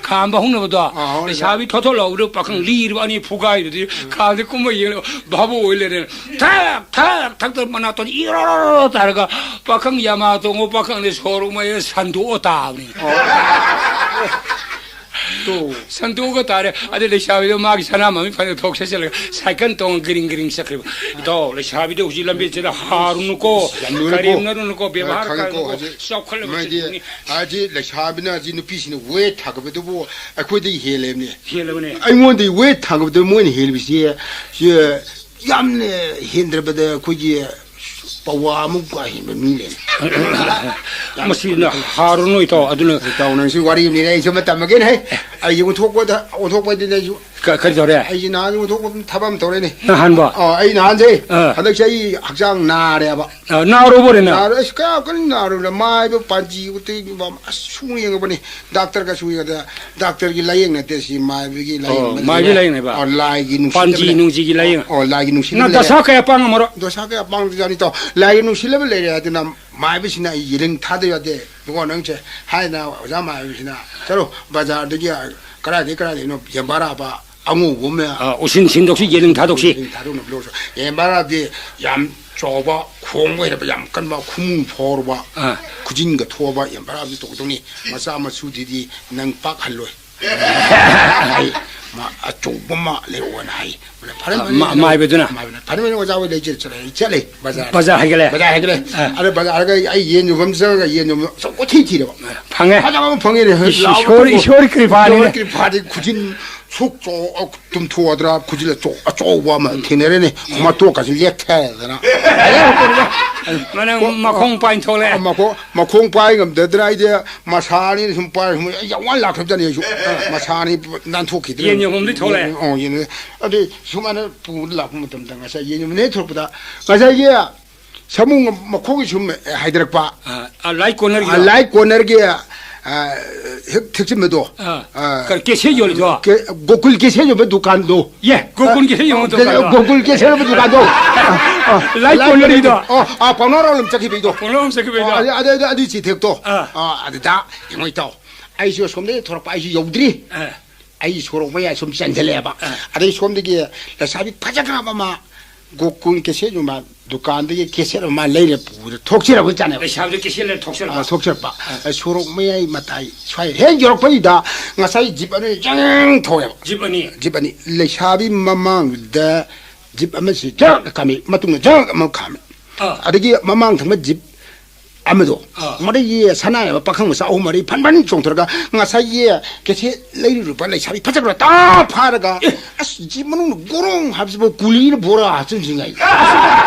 ꯈꯥꯝꯕ ꯍꯧꯅꯕꯗꯣ꯫ ꯑꯥ, ꯍꯧꯅꯕꯗꯣ꯫ ꯂꯩꯁꯥꯕꯤ ꯊꯣꯠ ꯊꯣꯠ ꯂꯥꯎꯕꯗꯣ ꯄꯥꯈꯪ ꯂꯤꯔꯕ ꯑꯅꯤ ꯐꯨꯒꯥꯏꯗꯨꯗꯤ ꯎꯝ꯫ ꯈꯥꯝꯗ ꯀꯨꯝꯕ ꯌꯦꯡꯂꯒ ꯚꯥꯕꯣꯛ ꯑꯣꯏ ꯂꯩꯔꯦ꯫ ꯊꯛ ꯊꯛ ꯊꯛꯇ ꯃꯅꯥꯇꯣꯟ ꯏꯔꯣ ꯇꯥꯔꯒ ꯄꯥꯈꯪ ꯌꯥꯃꯥ ꯇꯣꯡꯉꯣ ꯄꯥꯈꯪꯗꯤ ꯁꯣꯔ ꯃꯌꯥ ꯁꯟꯗꯣꯛꯑ ꯇꯥꯕꯅꯤ꯫ ꯑꯣ꯫ ꯇꯣ꯫ ꯁꯟꯗꯣꯛꯑꯒ ꯇꯥꯔꯦ꯫ ꯑꯗꯩ ꯂꯩꯁꯥꯕꯤꯗꯣ ꯃꯥꯒꯤ ꯁꯅꯥ ꯃꯃꯤ ꯐꯅꯦꯛ ꯊꯣꯛ ꯁꯦꯠꯆꯜꯂꯒ ꯁꯥꯏꯀꯜ ꯇꯣꯡꯉ ꯒ꯭ꯔꯤꯡ ꯒ꯭ꯔꯤꯡ ꯆꯠꯈ꯭ꯔꯤꯕ꯫ ꯏꯇꯥꯎ, ꯂꯩꯁꯥꯕꯤꯗꯣ ꯍꯧꯖꯤꯛ ꯂꯝꯕꯦꯜꯁꯤꯗ ꯍꯥꯔꯨꯅꯨꯀꯣ, ꯌꯥꯝ ꯂꯨꯔꯦꯀꯣ꯫ ꯀꯔꯦꯝꯅꯔꯨꯅꯨꯀꯣ, ꯕꯦꯕꯥꯔ ꯈꯪꯉꯦꯀꯣ, ꯀꯥꯏꯅꯨꯀꯣ꯫ ꯍꯧꯖꯤꯛ ꯆꯥꯎꯈꯠꯂꯕ ꯃꯥꯗꯤ, ꯆꯤꯡꯅꯤ꯫ ꯍꯥꯏꯗꯤ ꯂꯩꯁꯥꯕꯤꯅ ꯍꯧꯖꯤꯛ ꯅꯨꯄꯤꯁꯤꯡꯅ ꯋꯦꯠ ꯊꯥꯡꯒꯠꯄꯗꯨꯕꯨ ꯑꯩꯈꯣꯏꯗꯒꯤ ꯍꯦꯜꯂꯦꯕꯅꯦ꯫ ꯍꯦꯜꯂꯕꯅꯦ꯫ ꯑꯩꯉꯣꯟꯗꯒꯤ ꯋꯦꯠ ꯊꯥꯡꯒꯠꯄꯗ ꯃꯣꯏꯅ ꯍꯦꯜꯂꯤꯕꯁꯤ, ꯁꯤ ꯌꯥꯝꯅ ꯍꯦꯟꯗ꯭ꯔꯕꯗ ꯑꯩꯈꯣꯏꯒꯤ ꯄꯋꯥ ꯑꯃꯨꯛ ꯀꯥ ꯍꯦꯟꯕ ꯃꯤ ꯂꯩ꯫ ꯃꯁꯤꯅ ꯍꯥꯔꯨꯅꯨ ꯏꯇꯥꯎ, ꯑꯗꯨꯅ ꯏꯇꯥꯎ, ꯅꯪꯁꯨ ꯋꯥꯔꯤ ꯑꯃ ꯂꯤꯔꯦ, ꯑꯩꯁꯨ ꯑꯃ ꯇꯝꯃꯒꯦꯅꯦ꯫ ꯍꯦ, ꯑꯩꯁꯦ ꯑꯣꯟꯊꯣꯛꯄꯗ, ꯑꯣꯟꯊꯣꯛꯄꯗꯨꯅ ꯑꯩꯁꯨ ꯀ-, ꯀꯔꯤ ꯇꯧꯔꯦ? ꯑꯩꯁꯦ ꯅꯍꯥꯟ ꯑꯣꯟꯊꯣꯛꯄ ꯊꯕꯛ ꯑꯃ ꯇꯧꯔꯦꯅꯦ꯫ ꯅꯍꯥꯟꯕꯣ? ꯑꯣ, ꯑꯩ ꯅꯍꯥꯟꯁꯦ, ꯑꯥ꯫ ꯍꯟꯗꯛꯁꯦ ꯑꯩ ꯍꯛꯆꯥꯡ ꯅꯥꯔꯦꯕ꯫ ꯑꯥ, ꯅꯥꯔꯨꯕ꯭ꯔꯣ ꯅꯪ? ꯅꯥꯔꯦ, ꯑꯁ, ꯀꯌꯥ ꯀꯟꯅ ꯅꯥꯔꯨꯔꯦ꯫ ꯃꯥꯏꯕ ꯄꯥꯟꯖꯤ ꯎꯇꯩ ꯑꯁ, ꯁꯨꯡ ꯌꯦꯡꯉꯕꯅꯤ꯫ ꯗꯥꯛꯇꯔꯒ ꯁꯨ ꯌꯦꯡꯉꯗ, ꯗꯥꯛꯇꯔꯒꯤ ꯂꯥꯌꯦꯡ ꯅꯠꯇꯦ ꯁꯤ, ꯃꯥꯏꯕꯒꯤ ꯑꯣ, ꯂꯥꯌꯦꯡꯕꯅꯤꯅꯦ꯫ ꯃꯥꯏꯕꯒꯤ ꯂꯥꯌꯦꯡꯅꯦꯕ? ꯑꯣ, ꯂꯥꯏꯒꯤ ꯅꯨꯡꯁꯤꯠ ꯄꯥꯟꯖꯤ ꯂꯩꯕꯅꯦ꯫ ꯅꯨꯡꯖꯤꯒꯤ ꯂꯥꯌꯦꯡ꯫ ꯑꯣ, ꯂꯥꯏꯒꯤ ꯅꯨꯡꯁꯤꯠ ꯅꯪ ꯂꯩꯕꯅꯦ꯫ ꯗꯁꯥ ꯀꯌꯥ ꯄꯥꯡꯉꯝꯃꯔꯣ? ꯗꯁꯥ ꯀꯌꯥ ꯄꯥꯡꯗꯖꯥꯠꯅꯤ ꯇꯥꯎ꯫ ꯂꯥꯏꯒꯤ ꯅꯨꯡꯁꯤꯠ ꯂꯩꯕ ꯂꯩꯔꯦ ꯍꯥꯏꯗꯨꯅ ꯃꯥꯏꯕꯁꯤꯅ ꯑꯩ ꯌꯦꯡ ꯊꯥꯗ ꯌꯥꯗꯦ꯫ ꯏꯕꯨꯡꯉꯣ, ꯅꯪꯁꯦ ꯍꯥꯏꯅ ꯑꯣꯖꯥ ꯃꯥꯏꯕꯁꯤꯅ, "ꯆꯠꯂꯣ, ꯕꯖꯥꯔꯗꯒꯤ ꯀꯗꯥꯏꯗꯒꯤ ꯀꯗꯥꯏꯗꯒꯤꯅꯣ ꯌꯦꯟꯕꯥ ꯔꯥꯕ ꯑꯉꯧꯕ ꯑꯃ ꯑꯥ, ꯎꯁꯤꯟ ꯁꯤꯟꯗꯣꯛꯁꯤ, ꯌꯦꯟꯅꯤꯡ ꯊꯥꯗꯣꯛꯁꯤ꯫ ꯌꯦꯟꯅꯤꯡ ꯊꯥꯗꯣꯛꯅꯕ ꯂꯧꯔꯁꯨ꯫ ꯌꯦꯟꯕꯥ ꯔꯥꯕꯗꯤ ꯌꯥꯝ ꯆꯥꯎꯕ, ꯈꯣꯡꯕ ꯍꯩꯔꯕ, ꯌꯥꯝ ꯀꯟꯕ, ꯈꯨꯃꯨ ꯐꯥꯎꯔꯕ, ꯑꯥ꯫ ꯈꯨꯖꯤꯟꯒ ꯊꯣꯛꯑꯕ ꯌꯦꯟꯕꯥ ꯔꯥꯕꯗꯤ ꯇꯧꯒꯗꯧꯅꯤ꯫ ꯃꯆꯥ ꯃꯁꯨꯗꯨꯗꯤ ꯅꯪ ꯄꯥꯛ ꯍꯜꯂꯣꯏ꯫ ꯑꯩ ꯃꯥ ꯑꯆꯧꯕ ꯑꯃ ꯂꯩꯔꯛꯑꯣꯅ ꯍꯥꯏ꯫ ꯐꯔꯦ, ꯑ, ꯐꯔꯦ, ꯃꯥ-, ꯐꯔꯦ, ꯃꯥꯏꯕꯗꯨꯅ? ꯃꯥꯏꯕꯅ, "ꯐꯔꯦ, ꯐꯔꯦ, ꯑꯣꯖꯥ ꯍꯣꯏ ꯂꯩꯖꯔꯦ, ꯆꯠꯂꯦ, ꯑꯩ ꯆꯠꯂꯦ, ꯕꯖꯥꯔ꯫ ꯕꯖꯥꯔ ꯍꯥꯏꯒꯠꯂꯦ? ꯕꯖꯥꯔ ꯍꯥꯏꯒꯠꯂꯦ꯫ ꯑ꯫ ꯑꯗ ꯕꯖꯥꯔꯒ ꯑꯩ ꯌꯦꯟ ꯌꯣꯟꯐꯝ ꯆꯪꯉꯒ ꯌꯦꯟ ꯌꯣꯟꯐꯝ ꯀꯣꯏꯊꯤ ꯊꯤꯔꯕ꯫ ꯐꯪꯉꯦ? ꯐꯖꯕ ꯑꯃ ꯐꯪꯉꯦꯅꯦ꯫ ꯏꯁ, ꯂꯥꯎꯕ ꯏꯁꯣꯔ, ꯊꯣꯛꯄ꯫ ꯏꯁꯣꯔ ꯀ꯭ꯔꯤꯄꯥꯅꯤꯅꯦ꯫ ꯏꯁꯣꯔ ꯀ꯭ꯔꯤꯄꯥꯗꯤ ꯈꯨꯖꯤꯟ ꯁꯨꯛ ꯆꯥꯎ-, ꯇꯨꯝꯊꯣꯛꯑꯗ꯭ꯔꯥ, ꯈꯨꯖꯤꯟ ꯑꯆꯧ-, ꯑꯆꯧꯕ ꯑꯃ ꯊꯦꯡꯅꯔꯦꯅꯦ꯫ ꯃꯇꯣꯛꯀꯁꯤ ꯂꯦꯛꯊꯗꯅ꯫ ꯃꯅꯪ ꯃꯈꯣꯡ ꯄꯥꯏ ꯊꯣꯛꯂꯛꯑꯦ꯫ ꯃꯈꯣꯡ, ꯃꯈꯣꯡ ꯄꯥꯏ ꯉꯝꯗꯗꯅ ꯑꯩꯗꯤ ꯃꯁꯥꯅꯤꯅ ꯁꯨꯝ ꯄꯥꯏ, ꯁꯨꯝ ꯑꯩ ꯌꯥꯝ ꯋꯥꯅ ꯂꯥꯛꯈ꯭ꯔꯕꯖꯥꯠꯅꯤ ꯑꯩꯁꯨ꯫ ꯃꯁꯥꯅꯤ ꯅꯥꯟꯊꯣꯛꯈꯤꯗ꯭ꯔꯦ꯫ ꯌꯦꯟ ꯌꯣꯟꯐꯝꯗꯤ ꯊꯣꯛꯂꯛꯑꯦ꯫ ꯑꯣ, ꯌꯦꯟ ꯌꯣꯟ-, ꯑꯗꯨ ꯁꯨꯃꯥꯏꯅ ꯄꯨꯔ ꯂꯥꯛꯄ ꯃꯇꯝꯗ ꯉꯁꯥꯏ ꯌꯦꯟ ꯌꯣꯟꯐꯝ ꯍꯦꯛ ꯊꯣꯛꯂꯛꯄꯗ ꯉꯁꯥꯏꯒꯤ ꯁꯥꯃꯨ ꯃꯈꯣꯡꯒꯤ ꯁꯨꯝ ꯍꯥꯏꯗꯔꯛꯄ꯫ ꯑ, ꯑ, ꯂꯥꯏ ꯀꯣꯅꯔꯒꯤꯗꯣ? ꯑ, ꯂꯥꯏ ꯀꯣꯅꯔꯒꯤ, ꯑ, ꯍꯦꯛ ꯊꯦꯛꯆꯤꯟꯕꯗꯣ꯫ ꯑ, ꯑ, ꯀ-, ꯀꯦꯁꯦꯠ ꯌꯣꯜꯂꯤꯗꯣ? ꯀꯦ-, ꯒꯣꯀꯨꯜ ꯀꯦꯁꯦꯠ ꯌꯣꯟꯕ ꯗꯨꯀꯥꯟꯗꯣ꯫ ꯌꯦ, ꯒꯣꯀꯨꯜ ꯀꯦꯁꯦꯠ ꯌꯣꯟꯕ ꯑ, ꯗꯨꯀꯥꯟꯗꯣ꯫ ꯒꯣꯀꯨꯜ ꯀꯦꯁꯦꯠ ꯌꯣꯟꯕ ꯗꯨꯀꯥꯟꯗꯣ꯫ ꯑ, ꯑ, ꯂꯥꯏ ꯂꯥꯏ ꯀꯣꯅꯔꯒꯤꯗꯣ? ꯀꯣꯅꯔꯒꯤ-, ꯑꯣ, ꯑ, ꯄꯥꯎꯅꯥꯔꯣꯝ ꯆꯠꯈꯤꯕꯩꯗꯣ꯫ ꯄꯥꯎꯅꯥꯔꯣꯝ ꯆꯠꯈꯤꯕꯩꯗꯣ? ꯑꯣ, ꯑꯗꯨ, ꯑꯗꯨ, ꯑꯗꯨ, ꯑꯗꯨꯏ ꯆꯤꯊꯦꯛꯇꯣ꯫ ꯑ꯫ ꯑ, ꯑꯗꯨꯗ ꯌꯦꯡꯉꯣ ꯏꯇꯥꯎ꯫ ꯑꯩꯁꯨ ꯑꯁꯣꯝꯗꯒꯤ ꯊꯣꯔꯛꯄ, ꯑꯩꯁꯨ ꯌꯧꯗ꯭ꯔꯤ꯫ ꯑ꯫ ꯑꯩ ꯁꯣꯔꯣꯛ ꯃꯌꯥꯏ ꯁꯨꯝ ꯆꯦꯟꯁꯤꯜꯂꯛꯑꯦꯕ꯫ ꯑ꯫ ꯑꯗꯩ ꯁꯣꯝꯗꯒꯤ ꯂꯩꯁꯥꯕꯤ ꯐꯖꯈ꯭ꯔꯕ ꯑꯃ ꯒꯣꯀꯨꯜ ꯀꯦꯁꯦꯠ ꯌꯣꯟꯕ ꯗꯨꯀꯥꯟꯗꯒꯤ ꯀꯦꯁꯦꯠ ꯑꯃ ꯂꯩꯔ ꯄꯨꯔ ꯊꯣꯛꯆꯔꯛꯄ ꯖꯥꯠꯅꯦꯕ꯫ ꯂꯩꯁꯥꯕꯤꯗ ꯀꯦꯁꯦꯠ ꯂꯩꯔ ꯊꯣꯛꯆꯔꯛꯄ? ꯑ, ꯊꯣꯛꯆꯔꯛꯄ꯫ ꯑ꯫ ꯑ, ꯁꯣꯔꯣꯛ ꯃꯌꯥꯏ ꯃꯇꯥꯏ ꯁ꯭ꯋꯥꯏ ꯍꯦꯛ ꯌꯧꯔꯛꯄꯁꯤꯗ ꯉꯁꯥꯏ ꯖꯤꯞ ꯑꯅꯤ ꯖꯪ ꯊꯧꯋꯦꯕ꯫ ꯖꯤꯞ ꯑꯅꯤ? ꯖꯤꯞ ꯑꯅꯤ꯫ ꯂꯩꯁꯥꯕꯤ ꯃꯃꯥꯡꯗ ꯖꯤꯞ ꯑꯃꯁꯤ ꯖꯛ ꯈꯥꯝꯃꯤ, ꯃꯇꯨꯡꯗ ꯖꯛ ꯑꯃ ꯈꯥꯝꯃꯤ꯫ ꯑꯥ꯫ ꯑꯗꯒꯤ ꯃꯃꯥꯡ ꯊꯪꯕ ꯖꯤꯞ ꯑꯃꯗꯣ, ꯑꯥ꯫ ꯃꯗꯒꯤ ꯁꯅꯥ ꯍꯥꯏꯕ ꯄꯥꯈꯪ ꯃꯆꯥ ꯑꯍꯨꯝ ꯃꯔꯤ ꯐꯟ ꯐꯟ ꯆꯣꯡꯊꯔꯒ ꯉꯁꯥꯏꯒꯤ ꯀꯦꯁꯦꯠ ꯂꯩꯔꯨꯔꯕ ꯂꯩꯁꯥꯕꯤ ꯐꯖꯈ꯭ꯔ ꯇꯥ ꯐꯥꯔꯒ, ꯑꯦ! "ꯑꯁ, ꯖꯤꯞ ꯃꯅꯨꯡꯗ ꯒꯣꯔꯣꯡ ꯍꯥꯏꯕꯁꯤꯕꯨ ꯀꯨꯂꯤꯅ ꯕꯣꯔꯥ ꯍꯥꯞꯆꯤꯟꯗ꯭ꯔꯤꯉꯩ?"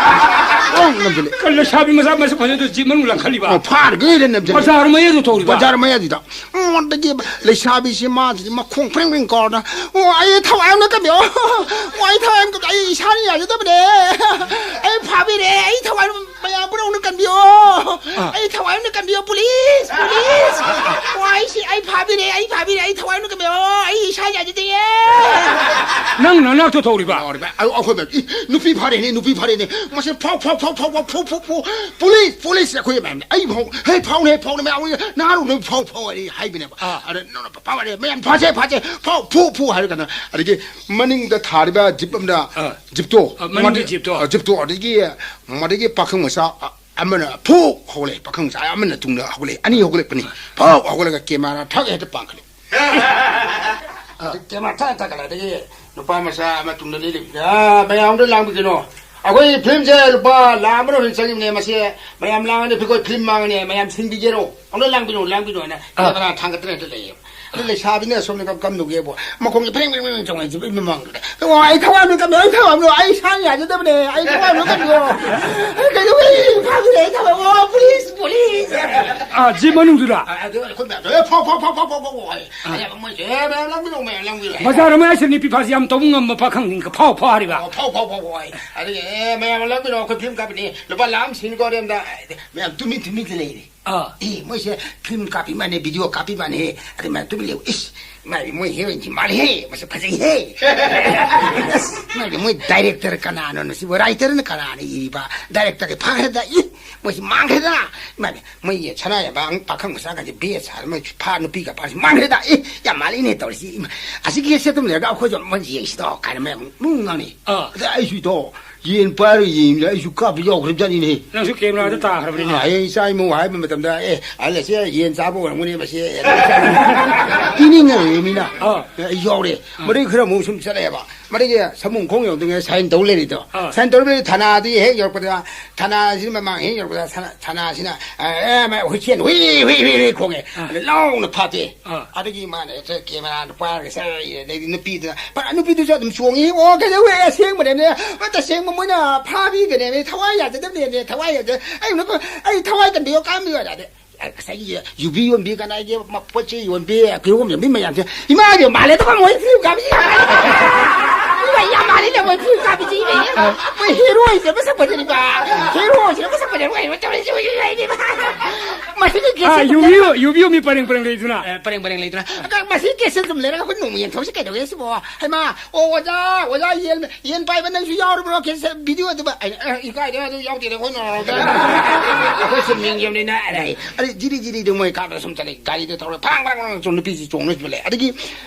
ꯅꯝꯁꯤꯜꯂꯦ꯫ ꯀꯩ ꯂꯩꯁꯥꯕꯤ ꯃꯆꯥ ꯃꯁꯛ ꯐꯖꯩꯗꯣ ꯖꯤꯞ ꯃꯅꯨꯡ ꯂꯪꯈꯠꯂꯤꯕ? ꯑꯣ, ꯐꯥꯔꯒꯦꯅ ꯅꯝꯁꯤꯜꯂꯦ꯫ ꯕꯖꯥꯔ ꯃꯌꯥꯏꯗ ꯊꯧꯔꯤꯕ? ꯕꯖꯥꯔ ꯃꯌꯥꯏꯁꯤꯗ꯫ ꯎꯝ, ꯑꯗꯒꯤ ꯂꯩꯁꯥꯕꯤꯁꯤ ꯃꯥꯁꯤꯗꯤ ꯃꯈꯣꯡ ꯐ꯭ꯔꯤꯡ ꯐ꯭ꯔꯤꯡ ꯀꯥꯎꯔꯗꯅ, "ꯑꯣ, ꯑꯩ ꯊꯋꯥꯏ ꯑꯃ ꯀꯟꯕꯤꯌꯣ꯫ ꯑꯣ, ꯑꯩ ꯊꯋꯥꯏ ꯑꯃ ꯀꯟꯕꯤꯌꯣ꯫ ꯑꯩ ꯏꯁꯥꯅ ꯌꯥꯖꯗꯕꯅꯦ꯫ ꯑꯩ ꯐꯥꯕꯤꯔꯦ꯫ ꯑꯩ ꯊꯋꯥꯏ ꯑꯃ, ꯃꯌꯥꯝ ꯄꯨꯝꯅꯃꯛꯅ ꯀꯟꯕꯤꯌꯣ꯫ ꯑꯥ꯫ ꯑꯩ ꯊꯋꯥꯏ ꯑꯃ ꯀꯟꯕꯤꯌꯣ꯫ Police, police. ꯑꯣ, ꯑꯩ ꯁꯤ, ꯑꯩ ꯐꯥꯕꯤꯔꯦ꯫ ꯑꯩ ꯐꯥꯕꯤꯔꯦ꯫ ꯑꯩ ꯊꯋꯥꯏ ꯑꯃ ꯀꯟꯕꯤꯌꯣ꯫ ꯑꯩ ꯏꯁꯥ ꯌꯥꯖꯗꯤꯌꯦ"꯫ ꯅꯪ ꯅꯅꯥꯛꯇ ꯊꯧꯔꯤꯕ? ꯌꯥꯎꯔꯤꯕ꯫ ꯑꯩ, ꯑꯩꯈꯣꯏ ꯃꯌꯥꯝ, "ꯏ, ꯅꯨꯄꯤ ꯐꯥꯔꯦꯅꯦ, ꯅꯨꯄꯤ ꯐꯥꯔꯦꯅꯦ꯫ ꯃꯁꯤ ꯐꯥꯎ, ꯐꯥꯎ, ꯐꯥꯎ, ꯐꯥꯎ, ꯐꯥꯎ, ꯐꯨ, ꯐꯨ, ꯐꯨ꯫ Police, police". ꯑꯩꯈꯣꯏ ꯃꯌꯥꯝꯅ, "ꯑꯩ ꯐꯥꯎ, ꯍꯦ, ꯐꯥꯎꯅꯦ, ꯐꯥꯎꯅꯦ, ꯃꯌꯥꯝ ꯅꯍꯥꯔꯣꯟ ꯐꯥꯎ, ꯐꯥꯎ" ꯑꯩ ꯍꯥꯏꯕꯅꯦꯕ꯫ ꯑꯥ꯫ ꯑꯗ ꯅꯪꯅ ꯐꯥꯎꯔꯦ, ꯃꯌꯥꯝ ꯐꯥꯁꯦ, ꯐꯥꯁꯦ, ꯐꯥꯎ, ꯐꯨ, ꯐꯨ ꯍꯥꯏꯔꯒꯅ, ꯑꯗꯒꯤ ꯃꯅꯤꯡꯗ ꯊꯥꯔꯤꯕ ꯖꯤꯞ ꯑꯃꯅ, ꯑꯥ꯫ ꯖꯤꯞꯇꯣ, ꯑꯥ, ꯃꯅꯤꯡꯒꯤ ꯃꯗ-, ꯖꯤꯞꯇꯣ꯫ ꯑꯥ, ꯖꯤꯞꯇꯣ, ꯑꯗꯒꯤ, ꯃꯗꯒꯤ ꯄꯥꯈꯪ ꯃꯆꯥ, ꯑ-, ꯑꯃꯅ ꯐꯨ ꯍꯧꯒꯠꯂꯛꯑꯦ, ꯄꯥꯈꯪ ꯃꯆꯥ ꯑꯃꯅ ꯇꯨꯡꯗ ꯍꯧꯒꯠꯂꯛꯑꯦ, ꯑꯅꯤ ꯍꯧꯒꯠꯂꯛꯄꯅꯤ꯫ ꯐꯨ ꯍꯧꯒꯠꯂꯒ ꯀꯦꯃꯦꯔꯥ ꯊꯛ ꯍꯦꯛꯇ ꯄꯥꯡꯈꯠꯂꯦ꯫ ꯑꯗꯨ ꯀꯦꯃꯦꯔꯥ ꯊꯛ ꯊꯛꯀꯠꯂꯛꯑꯦ, ꯑꯗꯒꯤ ꯅꯨꯄꯥ ꯃꯆꯥ ꯑꯃ ꯇꯨꯡꯗ ꯂꯦꯞꯂꯤꯕꯅꯤ, "ꯑꯥ, ꯃꯌꯥꯝꯗꯣ ꯂꯥꯡꯕꯤꯒꯅꯣ꯫ ꯑꯩꯈꯣꯏ ꯐꯤꯂꯝꯁꯦ ꯂꯨꯄꯥ ꯂꯥꯈ ꯑꯃꯔꯣꯝ ꯆꯪꯉꯤꯕꯅꯦ, ꯃꯁꯤ ꯃꯌꯥꯝ ꯂꯥꯡꯉꯗꯤ ꯑꯩꯈꯣꯏ ꯐꯤꯂꯝ ꯃꯥꯡꯉꯅꯤ, ꯃꯌꯥꯝ ꯁꯤꯟꯕꯤꯒꯦꯔꯣ?" ꯑꯝꯇ ꯂꯥꯡꯕꯤꯅꯣ, ꯂꯥꯡꯕꯤꯅꯣ ꯍꯥꯏꯅ ꯑꯥ꯫ ꯀꯦꯃꯦꯔꯥ ꯊꯥꯡꯒꯠꯇꯅ ꯍꯦꯛꯇ ꯂꯩꯌꯦꯕ꯫ ꯑꯗꯨ ꯂꯩꯁꯥꯕꯤꯅ ꯑꯁꯣꯝꯗ ꯀꯞ-, ꯀꯝꯗꯧꯒꯦꯕꯨ, ꯃꯈꯣꯡꯁꯦ ꯐ꯭ꯔꯦꯡ ꯐ꯭ꯔꯦꯡ ꯐ꯭ꯔꯦꯡ ꯆꯣꯡꯉꯛꯏꯁꯤꯕꯨ ꯏꯃꯥ ꯃꯃꯥꯡꯗꯨꯗ꯫ "ꯑꯣ, ꯑꯩ ꯊꯋꯥꯏ ꯑꯃ ꯀꯞꯄꯦ, ꯑꯩ ꯊꯋꯥꯏ ꯑꯃ, ꯑꯩ ꯏꯁꯥꯅ ꯌꯥꯖꯗꯕꯅꯦ, ꯑꯩ ꯊꯋꯥꯏ ꯑꯃ ꯀꯞꯄꯤꯌꯣ꯫ ꯑꯩ ꯀꯩꯗꯧꯕꯩ ꯐꯥꯈꯤꯔꯦ, ꯑꯩ ꯊꯋꯥꯏ, ꯑꯣ, ꯄꯨꯂꯤꯁ, ꯄꯨꯂꯤꯁ!" ꯑꯥ, ꯖꯤꯞ ꯃꯅꯨꯡꯗꯨꯗ? ꯑꯥ, ꯑꯗꯨ ꯑꯩꯈꯣꯏ ꯃꯌꯥꯝꯗꯣ, "ꯑꯦ, ꯐꯥꯎ, ꯐꯥꯎ, ꯐꯥꯎ"꯫ ꯑꯥ꯫ ꯑꯗ ꯃꯣꯏꯁꯦ, "ꯑꯦ, ꯃꯌꯥꯝ ꯂꯥꯡꯕꯤꯔꯣ, ꯃꯌꯥꯝ ꯂꯥꯡꯕꯤꯔꯣ"꯫ ꯕꯖꯥꯔ ꯃꯌꯥꯏꯁꯤꯗ ꯅꯨꯄꯤ ꯐꯥꯁꯤ ꯌꯥꯝ ꯇꯧꯕ ꯉꯝꯕ ꯄꯥꯈꯪꯁꯤꯡꯒ ꯐꯥꯎ ꯐꯥꯔꯤꯕ? ꯑꯣ, ꯐꯥꯎ, ꯐꯥꯎ, ꯐꯥꯎ, ꯐꯥꯎ꯫ ꯑꯗꯒꯤ, "ꯑꯦ, ꯃꯌꯥꯝ ꯂꯥꯡꯕꯤꯔꯣ, ꯑꯩꯈꯣꯏ ꯐꯤꯂꯝ ꯀꯥꯞꯄꯤꯅꯤ, ꯂꯨꯄꯥ ꯂꯥꯈ ꯑꯃ ꯁꯤꯅꯤꯀꯣ" ꯑꯔꯦꯝꯗ꯫ ꯃꯌꯥꯝ ꯇꯨꯃꯤꯟ ꯇꯨꯃꯤꯟꯗ ꯂꯩꯔꯦ꯫ ꯑꯥ꯫ "ꯑꯦ, ꯃꯣꯏꯁꯦ ꯐꯤꯂꯝ ꯀꯥꯞꯄꯤ ꯃꯥꯜꯂꯦ, ꯚꯤꯗꯤꯑꯣ ꯀꯥꯞꯄꯤ ꯃꯥꯜꯂꯦ"꯫ ꯑꯗꯩ ꯃꯌꯥꯝ ꯇꯨꯃꯤꯟ ꯂꯩꯌꯨ꯫ "ꯏꯁ, ꯃꯥꯗꯤ ꯃꯣꯏ ꯍꯦꯔꯣꯏꯟꯁꯤ ꯃꯥꯜꯂꯦꯍꯦ, ꯃꯁꯛ ꯐꯖꯩꯍꯦ꯫ ꯃꯥꯗꯤ ꯃꯣꯏ ꯗꯥꯏꯔꯦꯛꯇꯔ ꯀꯅꯥꯅꯣ, ꯁꯤꯕꯨ ꯔꯥꯏꯇꯔꯅ ꯀꯅꯥꯅ ꯏꯔꯤꯕ? ꯗꯥꯏꯔꯦꯛꯇꯔꯒ ꯐꯥꯈ꯭ꯔꯦꯗ, ꯏ, ꯃꯣꯏꯁꯤ ꯃꯥꯡꯈ꯭ꯔꯦꯗ꯫ ꯃꯥꯗꯤ ꯃꯣꯏꯒꯤ ꯁꯅꯥ ꯌꯥꯝꯕ ꯄꯥꯈꯪ ꯃꯆꯥꯒꯁꯦ ꯕꯦꯁ ꯁꯥꯔ ꯃꯣꯏ ꯐꯥ ꯅꯨꯄꯤꯒ ꯐꯥꯔꯁꯤ ꯃꯥꯡꯈ꯭ꯔꯦꯗ꯫ ꯏ, ꯌꯥꯝ ꯃꯥꯜꯂꯤꯅꯦ ꯇꯧꯔꯤꯁꯤ꯫ ꯏꯃꯥ, ꯑꯁꯤꯒꯤ ꯁꯦꯠꯇꯨꯝ ꯂꯩꯔꯒ ꯑꯩꯈꯣꯏꯁꯨ ꯑꯃ ꯌꯦꯡꯁꯤꯗꯣ" ꯀꯥꯏꯅ ꯃꯌꯥꯝ ꯑꯃꯨꯛ ꯉꯥꯡꯅꯩ꯫ ꯑꯥ꯫ ꯑꯗ ꯑꯩꯁꯨ ꯏꯇꯥꯎ, ꯌꯦꯟ ꯄꯥꯏꯔꯒ ꯌꯦꯡꯉꯤꯗ ꯑꯩꯁꯨ ꯀꯥꯞꯄ ꯌꯥꯎꯈ꯭ꯔꯕꯖꯥꯠꯅꯤꯅꯦ꯫ ꯅꯪꯁꯨ ꯀꯦꯃꯦꯔꯥꯗ ꯇꯥꯈ꯭ꯔꯕꯅꯤꯅꯦ꯫ ꯑꯥ, ꯍꯌꯦꯡ ꯏꯆꯥ ꯏꯃꯧ ꯍꯥꯏꯕ ꯃꯇꯝꯗ, "ꯑꯦ, ꯑꯍꯜ ꯑꯁꯦ ꯌꯦꯟ ꯆꯥꯕ ꯑꯣꯏꯔꯝꯒꯅꯤ ꯃꯁꯤ"꯫ ꯄꯤꯅꯤꯡꯉꯔꯣꯏ ꯃꯤꯅ꯫ ꯑꯥ꯫ ꯑꯦ, ꯑꯩ ꯌꯥꯎꯔꯦ꯫ ꯑꯥ꯫ ꯃꯗꯩ ꯈꯔ ꯑꯃꯨꯛ ꯁꯨꯝ ꯆꯠꯂꯛꯑꯦꯕ꯫ ꯃꯗꯒꯤ ꯁꯃꯨꯡ ꯈꯣꯡ ꯌꯧꯗ꯭ꯔꯤꯉꯩꯗ ꯁꯥꯏꯟ ꯇꯧ ꯂꯩꯔꯤꯗꯣ꯫ ꯑꯥ꯫ ꯁꯥꯏꯟ ꯇꯧ ꯂꯩꯔꯤ ꯊꯥꯅꯥꯗꯤ ꯍꯦꯛ ꯌꯧꯔꯛꯄꯗ, ꯊꯥꯅꯥꯁꯤ ꯃꯃꯥꯡ ꯍꯦꯛ ꯌꯧꯔꯛꯄꯗ ꯁꯅꯥ-, ꯁꯅꯥꯁꯤꯅ, ꯑꯦ, ꯑꯦ, ꯃꯥ ꯍꯨꯏ ꯆꯦꯟ, ꯍꯨꯏ, ꯍꯨꯏ, ꯍꯨꯏ, ꯍꯨꯏ ꯈꯣꯡꯉꯦ꯫ ꯑꯥ꯫ ꯑꯗ ꯂꯥꯎꯅ ꯐꯥꯠꯇꯦ꯫ ꯑꯥ꯫ ꯑꯗꯒꯤ ꯃꯥꯅ ꯍꯦꯛꯇ ꯀꯦꯃꯦꯔꯥꯗꯣ ꯄꯥꯏꯔꯒ ꯆꯠꯂꯦ꯫ ꯑꯗꯩꯗꯤ ꯅꯨꯄꯤꯗꯨꯅ, ꯄ-, ꯅꯨꯄꯤꯗꯨꯁꯨ ꯑꯗꯨꯝ ꯆꯣꯡꯉꯤ꯫ "ꯑꯣ, ꯀꯩꯗꯧꯋꯦ? ꯑꯁꯦꯡꯕꯅꯦꯃꯦ꯫ ꯑ, ꯇꯁꯦꯡꯕ ꯃꯣꯏꯅ ꯐꯥꯕꯤꯕꯅꯦꯃꯦ꯫ ꯊꯋꯥꯏ ꯌꯥꯖꯗꯕꯅꯦꯃꯦ꯫ ꯊꯋꯥꯏ ꯌꯥꯖ-, ꯑꯩ ꯅꯨꯄꯥ, ꯑꯩ ꯊꯋꯥꯏ ꯀꯟꯕꯤꯌꯣ, ꯀꯥꯟꯕꯤꯌꯣ" ꯍꯥꯏꯔꯗꯤ꯫ ꯉꯁꯥꯏꯒꯤ ꯌꯨꯕꯤ ꯌꯣꯟꯕꯤ ꯀꯅꯥꯒꯤ ꯃ-, ꯄꯣꯠ ꯆꯩ ꯌꯣꯟꯕꯤ, ꯀꯤꯍꯣꯝ ꯌꯣꯟꯕꯤ ꯃꯌꯥꯝꯁꯦ, ꯏꯃꯥꯒꯤ ꯃꯥꯜꯂꯦ꯫ ꯑꯗꯨꯒ ꯃꯣꯏ ꯐꯤꯂꯝ ꯀꯥꯞꯄꯤ꯫ ꯏꯃꯥ ꯌꯥꯝ ꯃꯥꯜꯂꯤꯅꯦ ꯃꯣꯏ ꯐꯤꯂꯝ ꯀꯥꯞꯄꯤꯁꯤ꯫ ꯃꯣꯏ ꯍꯦꯔꯣꯁꯦ ꯃꯁꯛ ꯐꯖꯔꯤꯕ꯫ ꯍꯦꯔꯣꯁꯤꯅ ꯃꯁꯛ ꯐꯖꯔꯕ ꯀꯩꯅꯣ ꯇꯧꯔꯤꯁꯤ꯫ ꯃꯁꯤꯒꯤ ꯑꯥ, ꯀꯦꯁꯦꯠ ꯌꯨꯕꯤ ꯌꯣ-, ꯌꯨꯕꯤ ꯌꯣꯟꯕꯤ ꯄꯔꯦꯡ ꯄꯔꯦꯡ ꯂꯩꯗꯨꯅ꯫ ꯑꯦ, ꯄꯔꯦꯡ ꯄꯔꯦꯡ ꯂꯩꯗꯨꯅ꯫ ꯑꯗ ꯃꯁꯤ ꯀꯦꯁꯦꯠ ꯁꯨꯝ ꯂꯩꯔꯒ ꯑꯩꯈꯣꯏ ꯅꯣꯡꯃ ꯌꯦꯡꯊꯣꯛꯁꯤ ꯀꯩꯗꯧꯒꯦ ꯁꯤꯕꯣ? ꯍꯩꯃꯥ, ꯑꯣ, ꯑꯣꯖꯥ, ꯑꯣꯖꯥ, ꯌꯦꯟ, ꯌꯦꯟ ꯄꯥꯏꯕ ꯅꯪꯁꯨ ꯌꯥꯎꯔꯤꯕ꯭ꯔꯣ? ꯀꯦꯁꯦꯠ ꯚꯤꯗꯤꯑꯣꯗꯨꯕ? ꯑꯩꯅ, "ꯑ, ꯏꯀꯥꯏꯗ, ꯑꯗꯨ ꯌꯥꯎꯗꯦꯗ, ꯑꯩꯈꯣꯏ ꯅꯣꯔꯣꯛꯇ꯫ ꯑꯩꯈꯣꯏ ꯁꯨꯝ ꯌꯦꯡꯖꯕꯅꯤꯅ", ꯑꯗ ꯑꯩ, ꯑꯗꯩ ꯖꯤꯔꯤ ꯖꯤꯔꯤꯗꯨ ꯃꯣꯏ ꯀꯥꯞꯇ ꯁꯨꯝ ꯆꯠꯂꯦ꯫ ꯒꯥꯔꯤꯗꯨ ꯊꯧꯔꯦ, ꯐꯥꯡ ꯐꯥꯡ ꯐꯥꯡ ꯁꯨꯝ ꯅꯨꯄꯤꯁꯤ ꯆꯣꯡꯅ ꯁꯨꯝ ꯂꯩ꯫ ꯑꯗꯒꯤ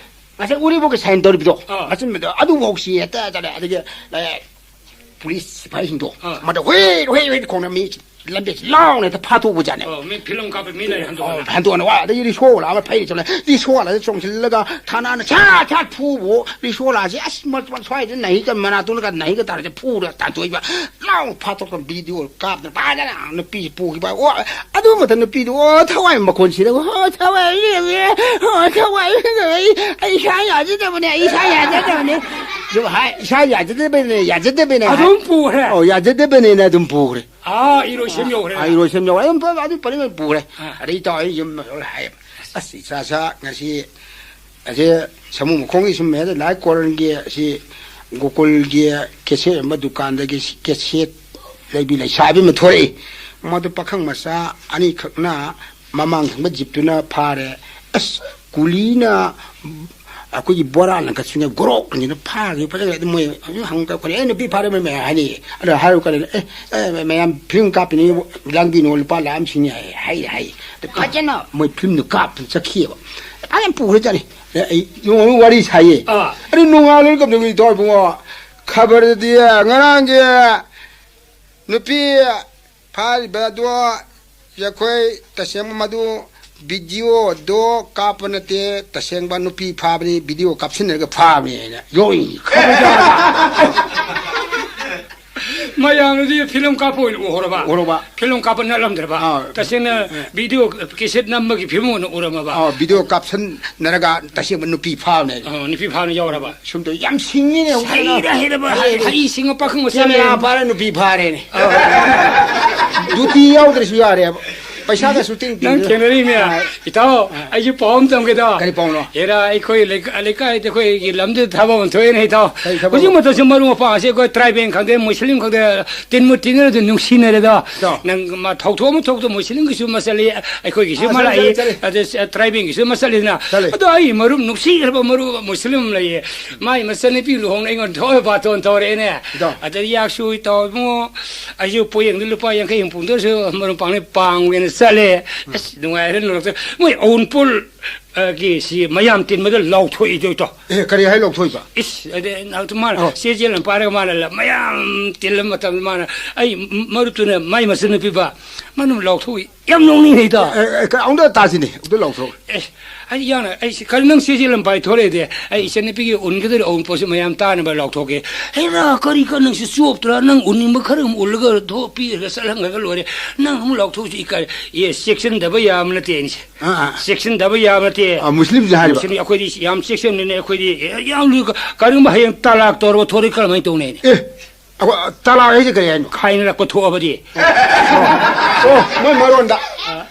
ꯉꯁꯥꯏ ꯎꯔꯤꯄꯣꯛꯀꯤ ꯁꯥꯏꯟ ꯇꯧꯔꯤꯕꯗꯣ, ꯑꯥ꯫ ꯑꯆꯨꯝꯕꯗꯣ, ꯑꯗꯨꯐꯥꯎ ꯁꯤ ꯍꯦꯛꯇ ꯆꯠꯂꯦ꯫ ꯑꯗꯒꯤ, ꯑꯦ, ꯄꯨꯂꯤꯁ ꯁꯤꯐꯥꯏꯁꯤꯡꯗꯣ, ꯑꯥ꯫ ꯃꯗ ꯍꯨꯏ, ꯍꯨꯏ, ꯍꯨꯏ ꯈꯣꯡꯅ ꯃꯤ ꯂꯝꯕꯤꯁꯤ ꯂꯥꯎꯅ ꯍꯦꯛꯇ ꯐꯥꯊꯣꯛꯎꯕꯖꯥꯠꯅꯦ꯫ ꯑꯣ, ꯃꯤ ꯐꯤꯂꯝ ꯀꯥꯞꯄ ꯃꯤ ꯂꯩ ꯍꯟꯗꯣꯛꯑꯅ꯫ ꯑꯣ, ꯍꯟꯗꯣꯛꯑꯅ ꯋꯥ, ꯑꯗꯒꯤ ꯔꯤꯁꯣ ꯂꯥꯛꯑꯒ ꯐꯩꯔꯤ ꯆꯠꯂꯦ꯫ ꯔꯤꯁꯣ ꯂꯥꯛꯑꯒ ꯆꯣꯡꯁꯤꯜꯂꯒ ꯊꯥꯅꯥꯅ ꯁꯥꯠ ꯁꯥꯠ ꯐꯨꯕꯨ, ꯔꯤꯁꯣ ꯂꯥꯛꯑꯁꯤ ꯑꯁ ꯃ-, ꯃ-, ꯁ꯭ꯋꯥꯏꯗ ꯅꯥꯍꯤꯒ ꯃꯅꯥꯇꯣꯟꯒ ꯅꯥꯍꯤꯒ ꯇꯥꯔꯁꯦ ꯐꯨꯔ ꯇꯥꯟꯊꯣꯛꯏꯕ꯫ ꯂꯥꯎ ꯐꯥꯊꯣꯛꯇꯅ ꯚꯤꯗꯤꯑꯣ ꯀꯥꯞꯇꯅ ꯐꯖꯅ ꯅꯨꯄꯤꯁꯤ ꯄꯨꯈꯤꯕ꯫ ꯑꯣ, ꯑꯗꯨ ꯃꯇꯝ ꯅꯨꯄꯤꯗꯨ, ꯑꯣ, ꯊꯋꯥꯏ ꯃꯈꯣꯟꯁꯤꯗ, ꯑꯣ, ꯊꯋꯥꯏ, ꯑꯣ, ꯊꯋꯥꯏ, ꯑꯩ, ꯑꯩ ꯏꯁꯥ ꯌꯥꯖꯗꯕꯅꯦ, ꯑꯩ ꯏꯁꯥ ꯌꯥꯖꯗꯕꯅꯦ꯫ ꯑꯗꯨꯝ ꯍꯥꯏ, ꯏꯁꯥ ꯌꯥꯖꯗꯕꯅꯦ, ꯌꯥꯖꯗꯕꯅꯦ ꯍꯥꯏ꯫ ꯑꯗꯨꯝ ꯄꯨꯈ꯭ꯔꯦ꯫ ꯑꯣ, ꯌꯥꯖꯗꯕꯅꯦꯅ ꯑꯗꯨꯝ ꯄꯨꯈ꯭ꯔꯦ꯫ ꯑꯥ, ꯏꯔꯣꯏꯁꯦꯝ ꯌꯧꯈ꯭ꯔꯦ꯫ ꯑꯥ, ꯏꯔꯣꯏꯁꯦꯝ ꯌꯧꯔꯦ꯫ ꯑꯗꯨꯝ ꯄ-, ꯑꯗꯨ ꯄꯔꯦꯡ ꯑꯣꯏꯅ ꯄꯨꯈ꯭ꯔꯦ꯫ ꯑꯥ꯫ ꯑꯗꯩ ꯏꯇꯥꯎ ꯑꯩ ꯌꯨꯝ ꯌꯧꯔꯦ ꯍꯥꯏꯌꯦꯕ꯫ "ꯑꯁ, ꯏꯆꯥꯁꯥ ꯉꯁꯤ ꯑꯁꯤ ꯁꯥꯃꯨ ꯃꯈꯣꯡꯒꯤ ꯁꯨꯝ ꯍꯦꯛꯇ ꯂꯥꯏ ꯀꯣꯔꯟꯒꯤ ꯑꯁꯤ ꯒꯣꯀꯨꯜꯒꯤ ꯀꯦꯁꯦꯠ ꯌꯣꯟꯕ ꯗꯨꯀꯥꯟꯗꯒꯤ ꯁꯤ ꯀꯦꯁꯦꯠ ꯂꯩꯕꯤ ꯂꯩꯁꯥꯕꯤ ꯑꯃ ꯊꯣꯔꯛꯏ꯫ ꯃꯗꯨ ꯄꯥꯈꯪ ꯃꯆꯥ ꯑꯅꯤꯈꯛꯅ ꯃꯃꯥꯡ ꯊꯪꯕ ꯖꯤꯞꯇꯨꯅ ꯐꯥꯔꯦ꯫ ꯑꯁ, ꯀꯨꯂꯤꯅ ꯑꯩꯈꯣꯏꯒꯤ ꯕꯣꯔꯥ ꯂꯪꯈꯠꯁꯤꯅ ꯒꯣꯔꯣꯛ ꯑꯅꯤꯗ ꯐꯥꯈꯤ꯫ ꯐꯖꯅ ꯑꯗꯨꯝ ꯃꯣꯏ ꯍꯧꯖꯤꯛ ꯍꯪꯉꯛꯄ ꯑꯩꯈꯣꯏꯅ, "ꯑꯦ, ꯅꯨꯄꯤ ꯐꯥꯔꯦ ꯃꯌꯥꯝ" ꯍꯥꯏꯅꯩꯌꯦ꯫ ꯑꯗꯣ ꯍꯥꯏꯔꯨ ꯀꯥꯟꯗ, "ꯑꯦ, ꯑꯦ, ꯃꯌꯥꯝ ꯐꯤꯂꯝ ꯀꯥꯞꯄꯤꯅꯤ, ꯂꯥꯡꯕꯤꯅꯨ, ꯂꯨꯄꯥ ꯂꯥꯛ ꯑꯃ ꯁꯤꯡꯉꯤ" ꯍꯥꯏ, ꯍꯥꯏ, ꯍꯥꯏ꯫ ꯑꯗ ꯐꯖꯅ ꯃꯣꯏ ꯐꯤꯂꯝꯗꯨ ꯀꯥꯞꯇꯅ ꯆꯠꯈꯤꯑꯕ꯫ ꯐꯖꯅ ꯄꯨꯈ꯭ꯔꯖꯥꯠꯅꯤ꯫ ꯑꯦ, ꯑꯩ ꯅꯣꯡꯃ ꯋꯥꯔꯤ ꯁꯥꯏꯌꯦ꯫ ꯑꯥ꯫ ꯑꯗꯨ ꯅꯣꯡꯉꯥꯜꯂ ꯀꯝꯗꯧ ꯏꯇꯥꯎ ꯏꯕꯨꯡꯉꯣ? ꯈꯕꯔꯗꯗꯤ ꯉꯔꯥꯡꯒꯤ ꯅꯨꯄꯤ ꯐꯥꯔꯤꯕ ꯑꯗꯣ ꯑꯩꯈꯣꯏ ꯇꯁꯦꯡꯕ ꯃꯗꯨ ꯚꯤꯗꯤꯑꯣꯗꯣ ꯀꯥꯞꯄ ꯅꯠꯇꯦ, ꯇꯁꯦꯡꯕ ꯅꯨꯄꯤ ꯐꯥꯕꯅꯤ, ꯚꯤꯗꯤꯑꯣ ꯀꯥꯞꯁꯤꯟꯅꯔꯒ ꯐꯥꯕꯅꯤ ꯍꯥꯏꯅ ꯌꯣꯛꯏ꯫ ꯃꯌꯥꯝꯅꯗꯤ ꯐꯤꯂꯝ ꯀꯥꯞꯄ ꯑꯣꯏꯅ ꯎꯍꯧꯔꯕ꯫ ꯎꯍꯧꯔꯕ꯫ ꯐꯤꯂꯝ ꯀꯥꯞꯄ ꯅꯠꯂꯝꯗ꯭ꯔꯕ꯫ ꯑꯥ꯫ ꯇꯁꯦꯡꯅ ꯚꯤꯗꯤꯑꯣ ꯀꯦꯁꯦꯠ ꯅꯝꯕꯒꯤ ꯐꯤꯂꯝ ꯑꯣꯏꯅ ꯎꯔꯝꯃꯕ꯫ ꯑꯥ, ꯚꯤꯗꯤꯑꯣ ꯀꯥꯞꯁꯟꯅꯔꯒ ꯇꯁꯦꯡꯕ ꯅꯨꯄꯤ ꯐꯥꯕꯅꯦ꯫ ꯑꯥ, ꯅꯨꯄꯤ ꯐꯥꯕꯅ ꯌꯥꯎꯔꯕ꯫ ꯁꯨꯝ ꯇꯧ-, ꯌꯥꯝ ꯁꯤꯡꯉꯤꯅꯦ, ꯍꯧꯖꯤꯛ ꯍꯩꯔ ꯍꯩꯔꯕ, ꯍꯩ, ꯍꯩ ꯁꯤꯡꯉ ꯄꯥꯈꯪ ꯃꯆꯥ ꯀꯦꯃꯦꯔꯥ ꯃꯌꯥꯝ꯫ ꯄꯥꯏꯔ ꯅꯨꯄꯤ ꯐꯥꯔꯦꯅꯦ꯫ ꯑꯥ꯫ ꯗ꯭ꯌꯨꯇꯤ ꯌꯥꯎꯗ꯭ꯔꯁꯨ ꯌꯥꯔꯦꯕ꯫ ꯄꯩꯁꯥꯒ ꯁꯨꯇꯤꯡ ꯅꯪ ꯇꯤꯡꯗ꯭ꯔꯦ꯫ ꯊꯦꯡꯅꯔꯤꯃꯦ꯫ ꯑꯥ꯫ ꯏꯇꯥꯎ, ꯑꯥ꯫ ꯑꯩꯁꯨ ꯄꯥꯎ ꯑꯃ ꯇꯝꯒꯦꯗ꯫ ꯀꯔꯤ ꯄꯥꯎꯅꯣ? ꯑꯦꯔꯥ, ꯑꯩꯈꯣꯏ ꯂꯩꯀꯥ-, ꯂꯩꯀꯥꯏꯗ ꯑꯩꯈꯣꯏꯒꯤ ꯂꯝꯗ ꯊꯕꯛ ꯑꯃ ꯊꯣꯛꯑꯦꯅꯦ, ꯏꯇꯥꯎ꯫ ꯀꯔꯤ ꯊꯕꯛꯅꯣ? ꯍꯧꯖꯤꯛ ꯃꯇꯝꯁꯤ ꯃꯔꯨꯞ ꯃꯄꯥꯡ ꯑꯁꯤ ꯑꯩꯈꯣꯏ ꯇ꯭ꯔꯥꯏꯕꯦꯜ ꯈꯪꯗꯦ, ꯃꯨꯁꯂꯤꯝ ꯈꯪꯗꯦ, ꯇꯤꯟꯕꯨ ꯇꯤꯟꯅꯔꯗꯤ ꯅꯨꯡꯁꯤꯅꯔꯦꯗꯣ꯫ ꯏꯇꯥꯎ꯫ ꯅꯪ ꯃꯥ ꯊꯧꯊꯣꯛ ꯑꯃ ꯊꯣꯛꯇ ꯃꯨꯁꯂꯤꯝꯒꯤꯁꯨ ꯑꯃ ꯆꯠꯂꯤ, ꯑꯩꯈꯣꯏꯒꯤꯁꯨ ꯑꯥ, ꯑꯃ ꯆꯠꯂꯤ, ꯂꯥꯛꯏ, ꯆꯠꯂꯤ, ꯆꯠꯂꯤ꯫ ꯑꯗ ꯇ꯭ꯔꯥꯏꯕꯦꯜꯒꯤꯁꯨ ꯑꯃ ꯆꯠꯂꯤꯗꯅ꯫ ꯆꯠꯂꯤ꯫ ꯑꯗꯣ ꯑꯩ ꯃꯔꯨꯞ ꯅꯨꯡꯁꯤꯈ꯭ꯔꯕ ꯃꯔꯨꯞ ꯃꯨꯁꯂꯤꯝ ꯑꯃ ꯂꯩꯌꯦ꯫ ꯃꯥꯏ ꯃꯆꯟꯅꯨꯄꯤ ꯂꯨꯍꯣꯡꯅ ꯑꯩꯉꯣꯟꯗ ꯊꯣꯛꯑꯦ ꯕꯥꯇꯣꯟ ꯇꯧꯔꯛꯑꯦꯅꯦ꯫ ꯏꯇꯥꯎ꯫ ꯑꯗ ꯌꯥꯛꯁꯨ ꯏꯇꯥꯎ ꯏꯕꯨꯡꯉꯣ, ꯑꯩꯁꯨ ꯄꯣꯌꯦꯡꯗꯨ ꯂꯨꯄꯥ ꯌꯥꯡꯈꯩ ꯍꯨꯝꯐꯨꯗꯁꯨ ꯃꯔꯨꯞ ꯃꯄꯥꯡꯅ ꯄꯥꯡꯒꯦꯅ ꯆꯠꯂꯦ꯫ ꯑꯁ, ꯅꯨꯡꯉꯥꯏꯔꯦ ꯅꯣꯔꯣꯛꯇ꯫ ꯃꯣꯏ ꯑꯋꯨꯟꯄꯣꯠ, ꯑ, ꯒꯤ ꯁꯤ ꯃꯌꯥꯝ ꯇꯤꯟꯕꯗ ꯂꯥꯎꯊꯣꯛꯏꯗꯣ ꯏꯇꯥꯎ꯫ ꯑꯦ, ꯀꯔꯤ ꯍꯥꯏ ꯂꯥꯎꯊꯣꯛꯏꯕ? ꯏꯁ, ꯑꯗꯩ ꯅꯍꯥꯟ ꯃꯥꯅ ꯑꯣ꯫ ꯆꯦ ꯆꯦ ꯂꯝꯄꯥꯏꯔꯒ ꯃꯥꯅ ꯂ-, ꯃꯌꯥꯝ ꯇꯤꯜꯂꯝꯕ ꯃꯇꯝꯗ ꯃꯥꯅ, ꯑꯩ ꯃ-, ꯃꯔꯨꯞꯇꯨꯅ ꯃꯥꯏ ꯃꯆꯟꯅꯨꯄꯤꯕ, ꯃꯥ ꯑꯗꯨꯝ ꯂꯥꯎꯊꯣꯛꯏ꯫ ꯌꯥꯝ ꯅꯣꯛꯅꯤꯡꯉꯤꯗ꯫ ꯑꯦ, ꯑꯦ, ꯑꯦ, ꯑꯃꯨꯛꯇ ꯇꯥꯁꯤꯅꯦ, ꯑꯃꯨꯛꯇ ꯂꯥꯎꯊꯣꯛ꯫ ꯑꯦ, ꯑꯩ ꯌꯥꯅ, ꯑꯩ ꯁꯤ ꯀꯔꯤ ꯅꯪ ꯆꯦ ꯆꯦ ꯂꯝꯄꯥꯏ ꯊꯣꯛꯂꯛꯏꯗꯤ? ꯑꯩ ꯏꯆꯟꯅꯨꯄꯤꯒꯤ ꯎꯟꯒꯗꯧꯔꯤ ꯑꯋꯨꯟꯄꯣꯠꯁꯤ ꯃꯌꯥꯝ ꯇꯥꯅꯕ ꯂꯥꯎꯊꯣꯛꯀꯦ꯫ ꯍꯩꯔꯥ, ꯀꯔꯤ ꯀ-, ꯅꯪꯁꯤ ꯆꯣꯞꯇ꯭ꯔꯥ? ꯅꯪ ꯎꯟꯅꯤꯡꯕ ꯈꯔ ꯑꯃ ꯎꯜꯂꯒ ꯊꯣꯛ-, ꯄꯤꯔꯒ ꯆꯠꯍꯟꯈ꯭ꯔꯒ ꯂꯣꯏꯔꯦ꯫ ꯅꯪ ꯑꯃꯨꯛ ꯂꯥꯎꯊꯣꯛꯁꯤ ꯏꯀꯥꯏ꯫ ꯑꯦ, ꯆꯦꯛꯁꯤꯟꯗꯕ ꯌꯥꯕ ꯅꯠꯇꯦ ꯑꯩꯁꯦ꯫ ꯑꯥ, ꯑꯥ꯫ ꯆꯦꯛꯁꯤꯟꯗꯕ ꯌꯥꯕ ꯅꯠꯇꯦ꯫ ꯑꯥ, ꯃꯨꯁꯂꯤꯝꯁꯦ ꯍꯥꯏꯔꯤꯕ? ꯃꯨꯁꯂꯤꯝ ꯑꯩꯈꯣꯏꯗꯤ ꯌꯥꯝ ꯆꯦꯛꯁꯤꯟꯕꯅꯤꯅꯦ ꯑꯩꯈꯣꯏꯗꯤ꯫ ꯑꯦ, ꯌꯥꯝ ꯂꯨꯏ꯫ ꯀꯔꯤꯒꯨꯝꯕ ꯍꯌꯦꯡ ꯇꯂꯥꯛ ꯇꯧꯔꯕ ꯊꯣꯔꯛꯏ ꯀꯔꯝꯍꯥꯏꯅ ꯇꯧꯅꯤ ꯑꯩꯅ? ꯑꯦ, ꯑꯩꯈꯣꯏ ꯇꯂꯥꯛ ꯍꯥꯏꯁꯦ ꯀꯔꯤ ꯍꯥꯏꯅꯣ? ꯈꯥꯏꯅꯔꯛꯄ ꯊꯣꯛꯑꯕꯗꯤ꯫ ꯑꯣ, ꯃꯣꯏ ꯃꯔꯣꯟꯗ꯫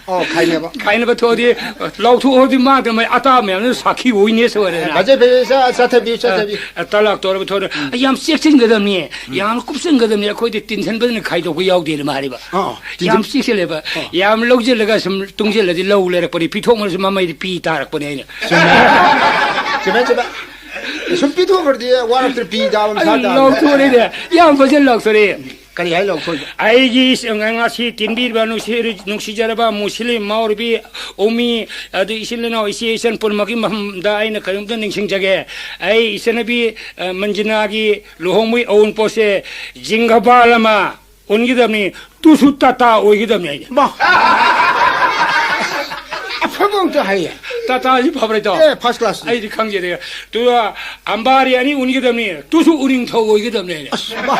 ꯑꯣ, ꯈꯥꯏꯅꯕ꯫ ꯈꯥꯏꯅꯕ ꯊꯣꯛꯑꯗꯤ, ꯂꯥꯎꯊꯣꯛꯑꯗꯤ ꯃꯥ ꯑꯗꯨꯃꯥꯏ ꯑꯇꯥ ꯃꯌꯥꯝꯗꯨ ꯁꯥꯈꯤ ꯑꯣꯏꯅꯦ ꯁꯣꯏꯔꯦꯅ꯫ ꯐꯖꯩ, ꯐꯖꯩ, ꯆꯠ-, ꯆꯠꯊꯕꯤꯌꯨ, ꯆꯠꯊꯕꯤꯌꯨ꯫ ꯑ, ꯇꯂꯥꯛ ꯇꯧꯔꯕ ꯊꯣꯛꯑꯗꯤ, ꯌꯥꯝ ꯆꯦꯛꯁꯤꯟꯒꯗꯕꯅꯤ, ꯌꯥꯝ ꯀꯨꯞꯁꯟꯒꯗꯕꯅꯤ, ꯑꯩꯈꯣꯏꯗꯤ ꯇꯤꯟꯁꯟꯕꯗꯅ ꯈꯥꯏꯗꯣꯛꯄ ꯌꯥꯎꯗꯦꯅ ꯃꯥ ꯍꯥꯏꯔꯤꯕ꯫ ꯑꯥ, ꯑꯥ, ꯇꯤꯟꯁꯟ-, ꯌꯥꯝ ꯆꯦꯛꯁꯤꯜꯂꯦꯕ꯫ ꯑꯥ꯫ ꯌꯥꯝ ꯂꯧꯁꯤꯜꯂꯒ ꯁꯨꯝ ꯇꯨꯡꯁꯤꯜꯂꯗꯤ ꯂꯧ ꯂꯩꯔꯛꯄꯅꯤ, ꯄꯤꯊꯣꯛꯃꯜꯂꯁꯨ ꯃꯃꯩꯗꯤ ꯄꯤ ꯇꯥꯔꯛꯄꯅꯤ ꯑꯩꯅ꯫ ꯆꯨꯝꯃꯦ꯫ ꯆꯨꯝꯃꯦ, ꯆꯨꯝꯃꯦ꯫ ꯁꯨꯝ ꯄꯤꯊꯣꯛꯈ꯭ꯔꯗꯤ ꯋꯥꯔꯛꯇ꯭ꯔ ꯄꯤ ꯇꯥꯕ ꯃꯁꯥ ꯑꯩ ꯇꯥꯕꯅꯤ꯫ ꯂꯥꯎꯊꯣꯔꯛꯏꯅꯦ꯫ ꯌꯥꯝ ꯐꯖꯅ ꯂꯥꯎꯊꯣꯔꯛꯏ꯫ ꯀꯔꯤ ꯍꯥꯏ ꯂꯥꯎꯊꯣꯛꯏꯕ? ꯑꯩꯒꯤ ꯏꯁ-, ꯉꯁꯤ ꯇꯤꯟꯕꯤꯔꯤꯕ ꯅꯨꯡꯁꯤ-, ꯅꯨꯡꯁꯤꯖꯔꯕ ꯃꯨꯁꯂꯤꯝ ꯃꯥꯎꯔꯨꯕꯤ ꯎꯃꯤ, ꯑꯗꯨ ꯏꯆꯤꯜ ꯏꯅꯥꯎ ꯏꯆꯦ ꯏꯆꯟ ꯄꯨꯝꯅꯃꯛꯀꯤ ꯃꯐꯝꯗ ꯑꯩꯅ ꯀꯔꯤꯝꯇ ꯅꯤꯡꯁꯤꯡꯖꯒꯦ꯫ ꯑꯩ ꯏꯆꯟꯅꯨꯄꯤ, ꯑ, ꯃꯟꯖꯤꯅꯥꯒꯤ ꯂꯨꯍꯣꯡꯕꯒꯤ ꯑꯋꯨꯟꯄꯣꯠꯁꯦ ꯖꯤꯡꯒꯕꯥꯜ ꯑꯃ ꯎꯟꯒꯗꯕꯅꯤ, ꯇꯨꯁꯨ ꯇꯥꯇꯥ ꯑꯣꯏꯒꯗꯕꯅꯤ ꯑꯩꯅ꯫ ꯃꯥ! ꯑꯐꯕ ꯑꯝꯇ ꯍꯥꯏꯌꯦ꯫ ꯇꯥꯇꯥꯁꯤ ꯐꯕ꯭ꯔꯥ ꯏꯇꯥꯎ? ꯑꯦ, first class꯫ ꯑꯩꯗꯤ ꯈꯪꯖꯗꯦ꯫ ꯇꯨ, ꯑꯝꯕꯥꯔꯤ ꯑꯅꯤ ꯎꯟꯒꯗꯕꯅꯤ, ꯇꯨꯁꯨ ꯎꯅꯤꯡꯊꯧ ꯑꯣꯏꯒꯗꯕꯅꯤ ꯑꯩꯅ꯫ ꯑꯁ, ꯃꯥ!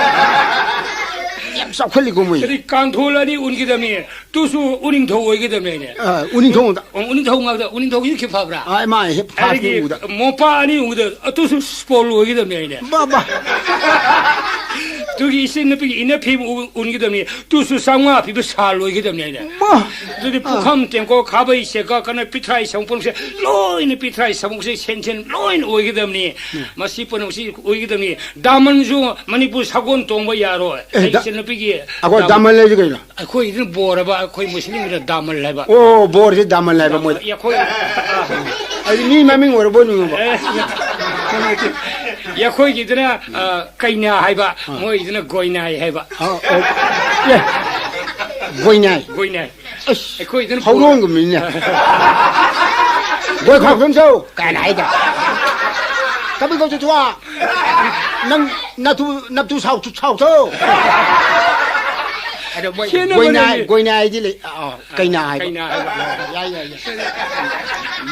ꯌꯥꯝ ꯆꯥꯎꯈꯠꯂꯤꯀꯣ ꯃꯣꯏ꯫ ꯑꯗꯩ ꯀꯥꯡꯊꯣꯜ ꯑꯅꯤ ꯎꯟꯒꯗꯕꯅꯤ, ꯇꯨꯁꯨ ꯎꯅꯤꯡꯊꯧ ꯑꯣꯏꯒꯗꯕꯅꯤ ꯍꯥꯏꯅꯦ꯫ ꯑ, ꯎꯅꯤꯡꯊꯧ ꯉꯥꯛꯇ꯫ ꯑꯣ, ꯎꯅꯤꯡꯊꯧ ꯉꯥꯛꯇ, ꯎꯅꯤꯡꯊꯧꯒꯤꯁꯨ ꯈꯤꯇ ꯐꯕ꯭ꯔꯥ? ꯑ, ꯃꯥ ꯍꯦꯛ ꯐꯥꯁ ꯑꯗꯒꯤ ꯎꯕꯗ꯫ ꯃꯣꯄꯥ ꯑꯅꯤ ꯎꯕꯗ, ꯑ, ꯇꯨꯁꯨ ꯁ꯭ꯄꯣꯜ ꯑꯣꯏꯒꯗꯕꯅꯤ ꯍꯥꯏꯅꯦ꯫ ꯕꯥ, ꯕꯥ꯫ ꯑꯗꯨꯒꯤ ꯏꯆꯟ ꯅꯨꯄꯤꯒꯤ ꯏꯟꯅꯔ ꯐꯤ ꯑꯃ ꯎ-, ꯎꯟꯒꯗꯕꯅꯤ, ꯇꯨꯁꯨ ꯆꯥꯝꯃꯉꯥ ꯄꯤꯕ ꯁꯥꯜ ꯑꯣꯏꯒꯗꯕꯅꯤ ꯍꯥꯏꯅꯦ꯫ ꯃꯥ꯫ ꯑꯗꯨꯗꯤ ꯑ꯫ ꯄꯨꯈꯝ, ꯇꯦꯡꯀꯣꯠ, ꯈꯥꯕꯩ, ꯁꯦꯒꯥ, ꯀꯅꯥ, ꯄꯤꯊ꯭ꯔꯥꯏ ꯁꯃꯨꯛ ꯄꯨꯝꯅꯃꯛꯁꯦ ꯂꯣꯏꯅ ꯄꯤꯊ꯭ꯔꯥꯏ ꯁꯃꯨꯛꯁꯦ ꯁꯦꯟ ꯁꯦꯟ ꯂꯣꯏꯅ ꯑꯣꯏꯒꯗꯕꯅꯤ꯫ ꯎꯝ꯫ ꯃꯁꯤ ꯄꯨꯝꯅꯃꯛꯁꯤ ꯑꯣꯏꯒꯗꯕꯅꯤ꯫ ꯗꯥꯃꯟꯁꯨ ꯃꯅꯤꯄꯨꯔ ꯁꯒꯣꯜ ꯇꯣꯡꯕ ꯌꯥꯔꯣꯏ꯫ ꯑꯦ, ꯑꯩ ꯗꯥ-, ꯏꯆꯟꯅꯨꯄꯤꯒꯤ ꯑꯩꯈꯣꯏ ꯗꯥꯃꯟ꯫ ꯗꯥꯃꯟ ꯍꯥꯏꯁꯦ ꯀꯩꯅꯣ? ꯑꯩꯈꯣꯏꯒꯤꯗꯨꯅ ꯕꯣꯔ ꯍꯥꯏꯕ, ꯑꯩꯈꯣꯏ ꯃꯨꯁꯂꯤꯝꯒꯤꯅ ꯗꯥꯃꯟ ꯍꯥꯏꯕ꯫ ꯑꯣ, ꯕꯣꯔꯁꯦ ꯗꯥꯃꯟ ꯍꯥꯏꯕ ꯃꯣꯏ꯫ ꯑꯩꯈꯣꯏ, ꯑꯩꯗꯤ ꯃꯤ ꯃꯃꯤꯡ ꯑꯣꯏꯔꯕꯣꯏ ꯅꯤꯡꯉꯨꯕ꯫ ꯑꯦ, ꯑꯩꯈꯣꯏꯒꯤꯗꯨꯅ, ꯑ, ꯀꯩꯅꯥ ꯍꯥꯏꯕ, ꯑꯥ꯫ ꯃꯣꯏꯒꯤꯗꯨꯅ ꯒꯣꯏꯅꯥꯏ ꯍꯥꯏꯕ꯫ ꯑꯥ, ꯑꯣ꯫ ꯑꯦ, ꯒꯣꯏꯅꯥꯏ꯫ ꯒꯣꯏꯅꯥꯏ꯫ ꯑꯁ, ꯑꯩꯈꯣꯏꯗꯨꯅ ꯍꯧꯗꯣꯡꯒꯨꯝꯕꯅꯤꯅꯦ꯫ ꯒꯣꯏ ꯈꯥꯎꯗꯣꯟ ꯆꯧ ꯀꯥꯏꯅ ꯍꯥꯏꯗ꯫ ꯀꯕꯤ ꯀꯧ ꯆꯠꯊꯣꯛꯑꯣ꯫ ꯅꯪ ꯅꯇꯨ, ꯅꯇꯨ ꯁꯥꯎ, ꯁꯥꯎꯊꯣꯛ꯫ ꯑꯗꯣ ꯃꯣꯏ ꯈꯦꯠꯅꯕ ꯒꯣꯏꯅꯥꯏ, ꯂꯩꯌꯦ꯫ ꯒꯣꯏꯅꯥꯏꯗꯤ ꯂꯩ-, ꯑ, ꯑ, ꯀꯩꯅꯥ ꯍꯥꯏꯕ꯫ ꯀꯩꯅꯥ ꯍꯥꯏꯕ꯫ ꯌꯥꯏ, ꯌꯥꯏ, ꯌꯥꯏ꯫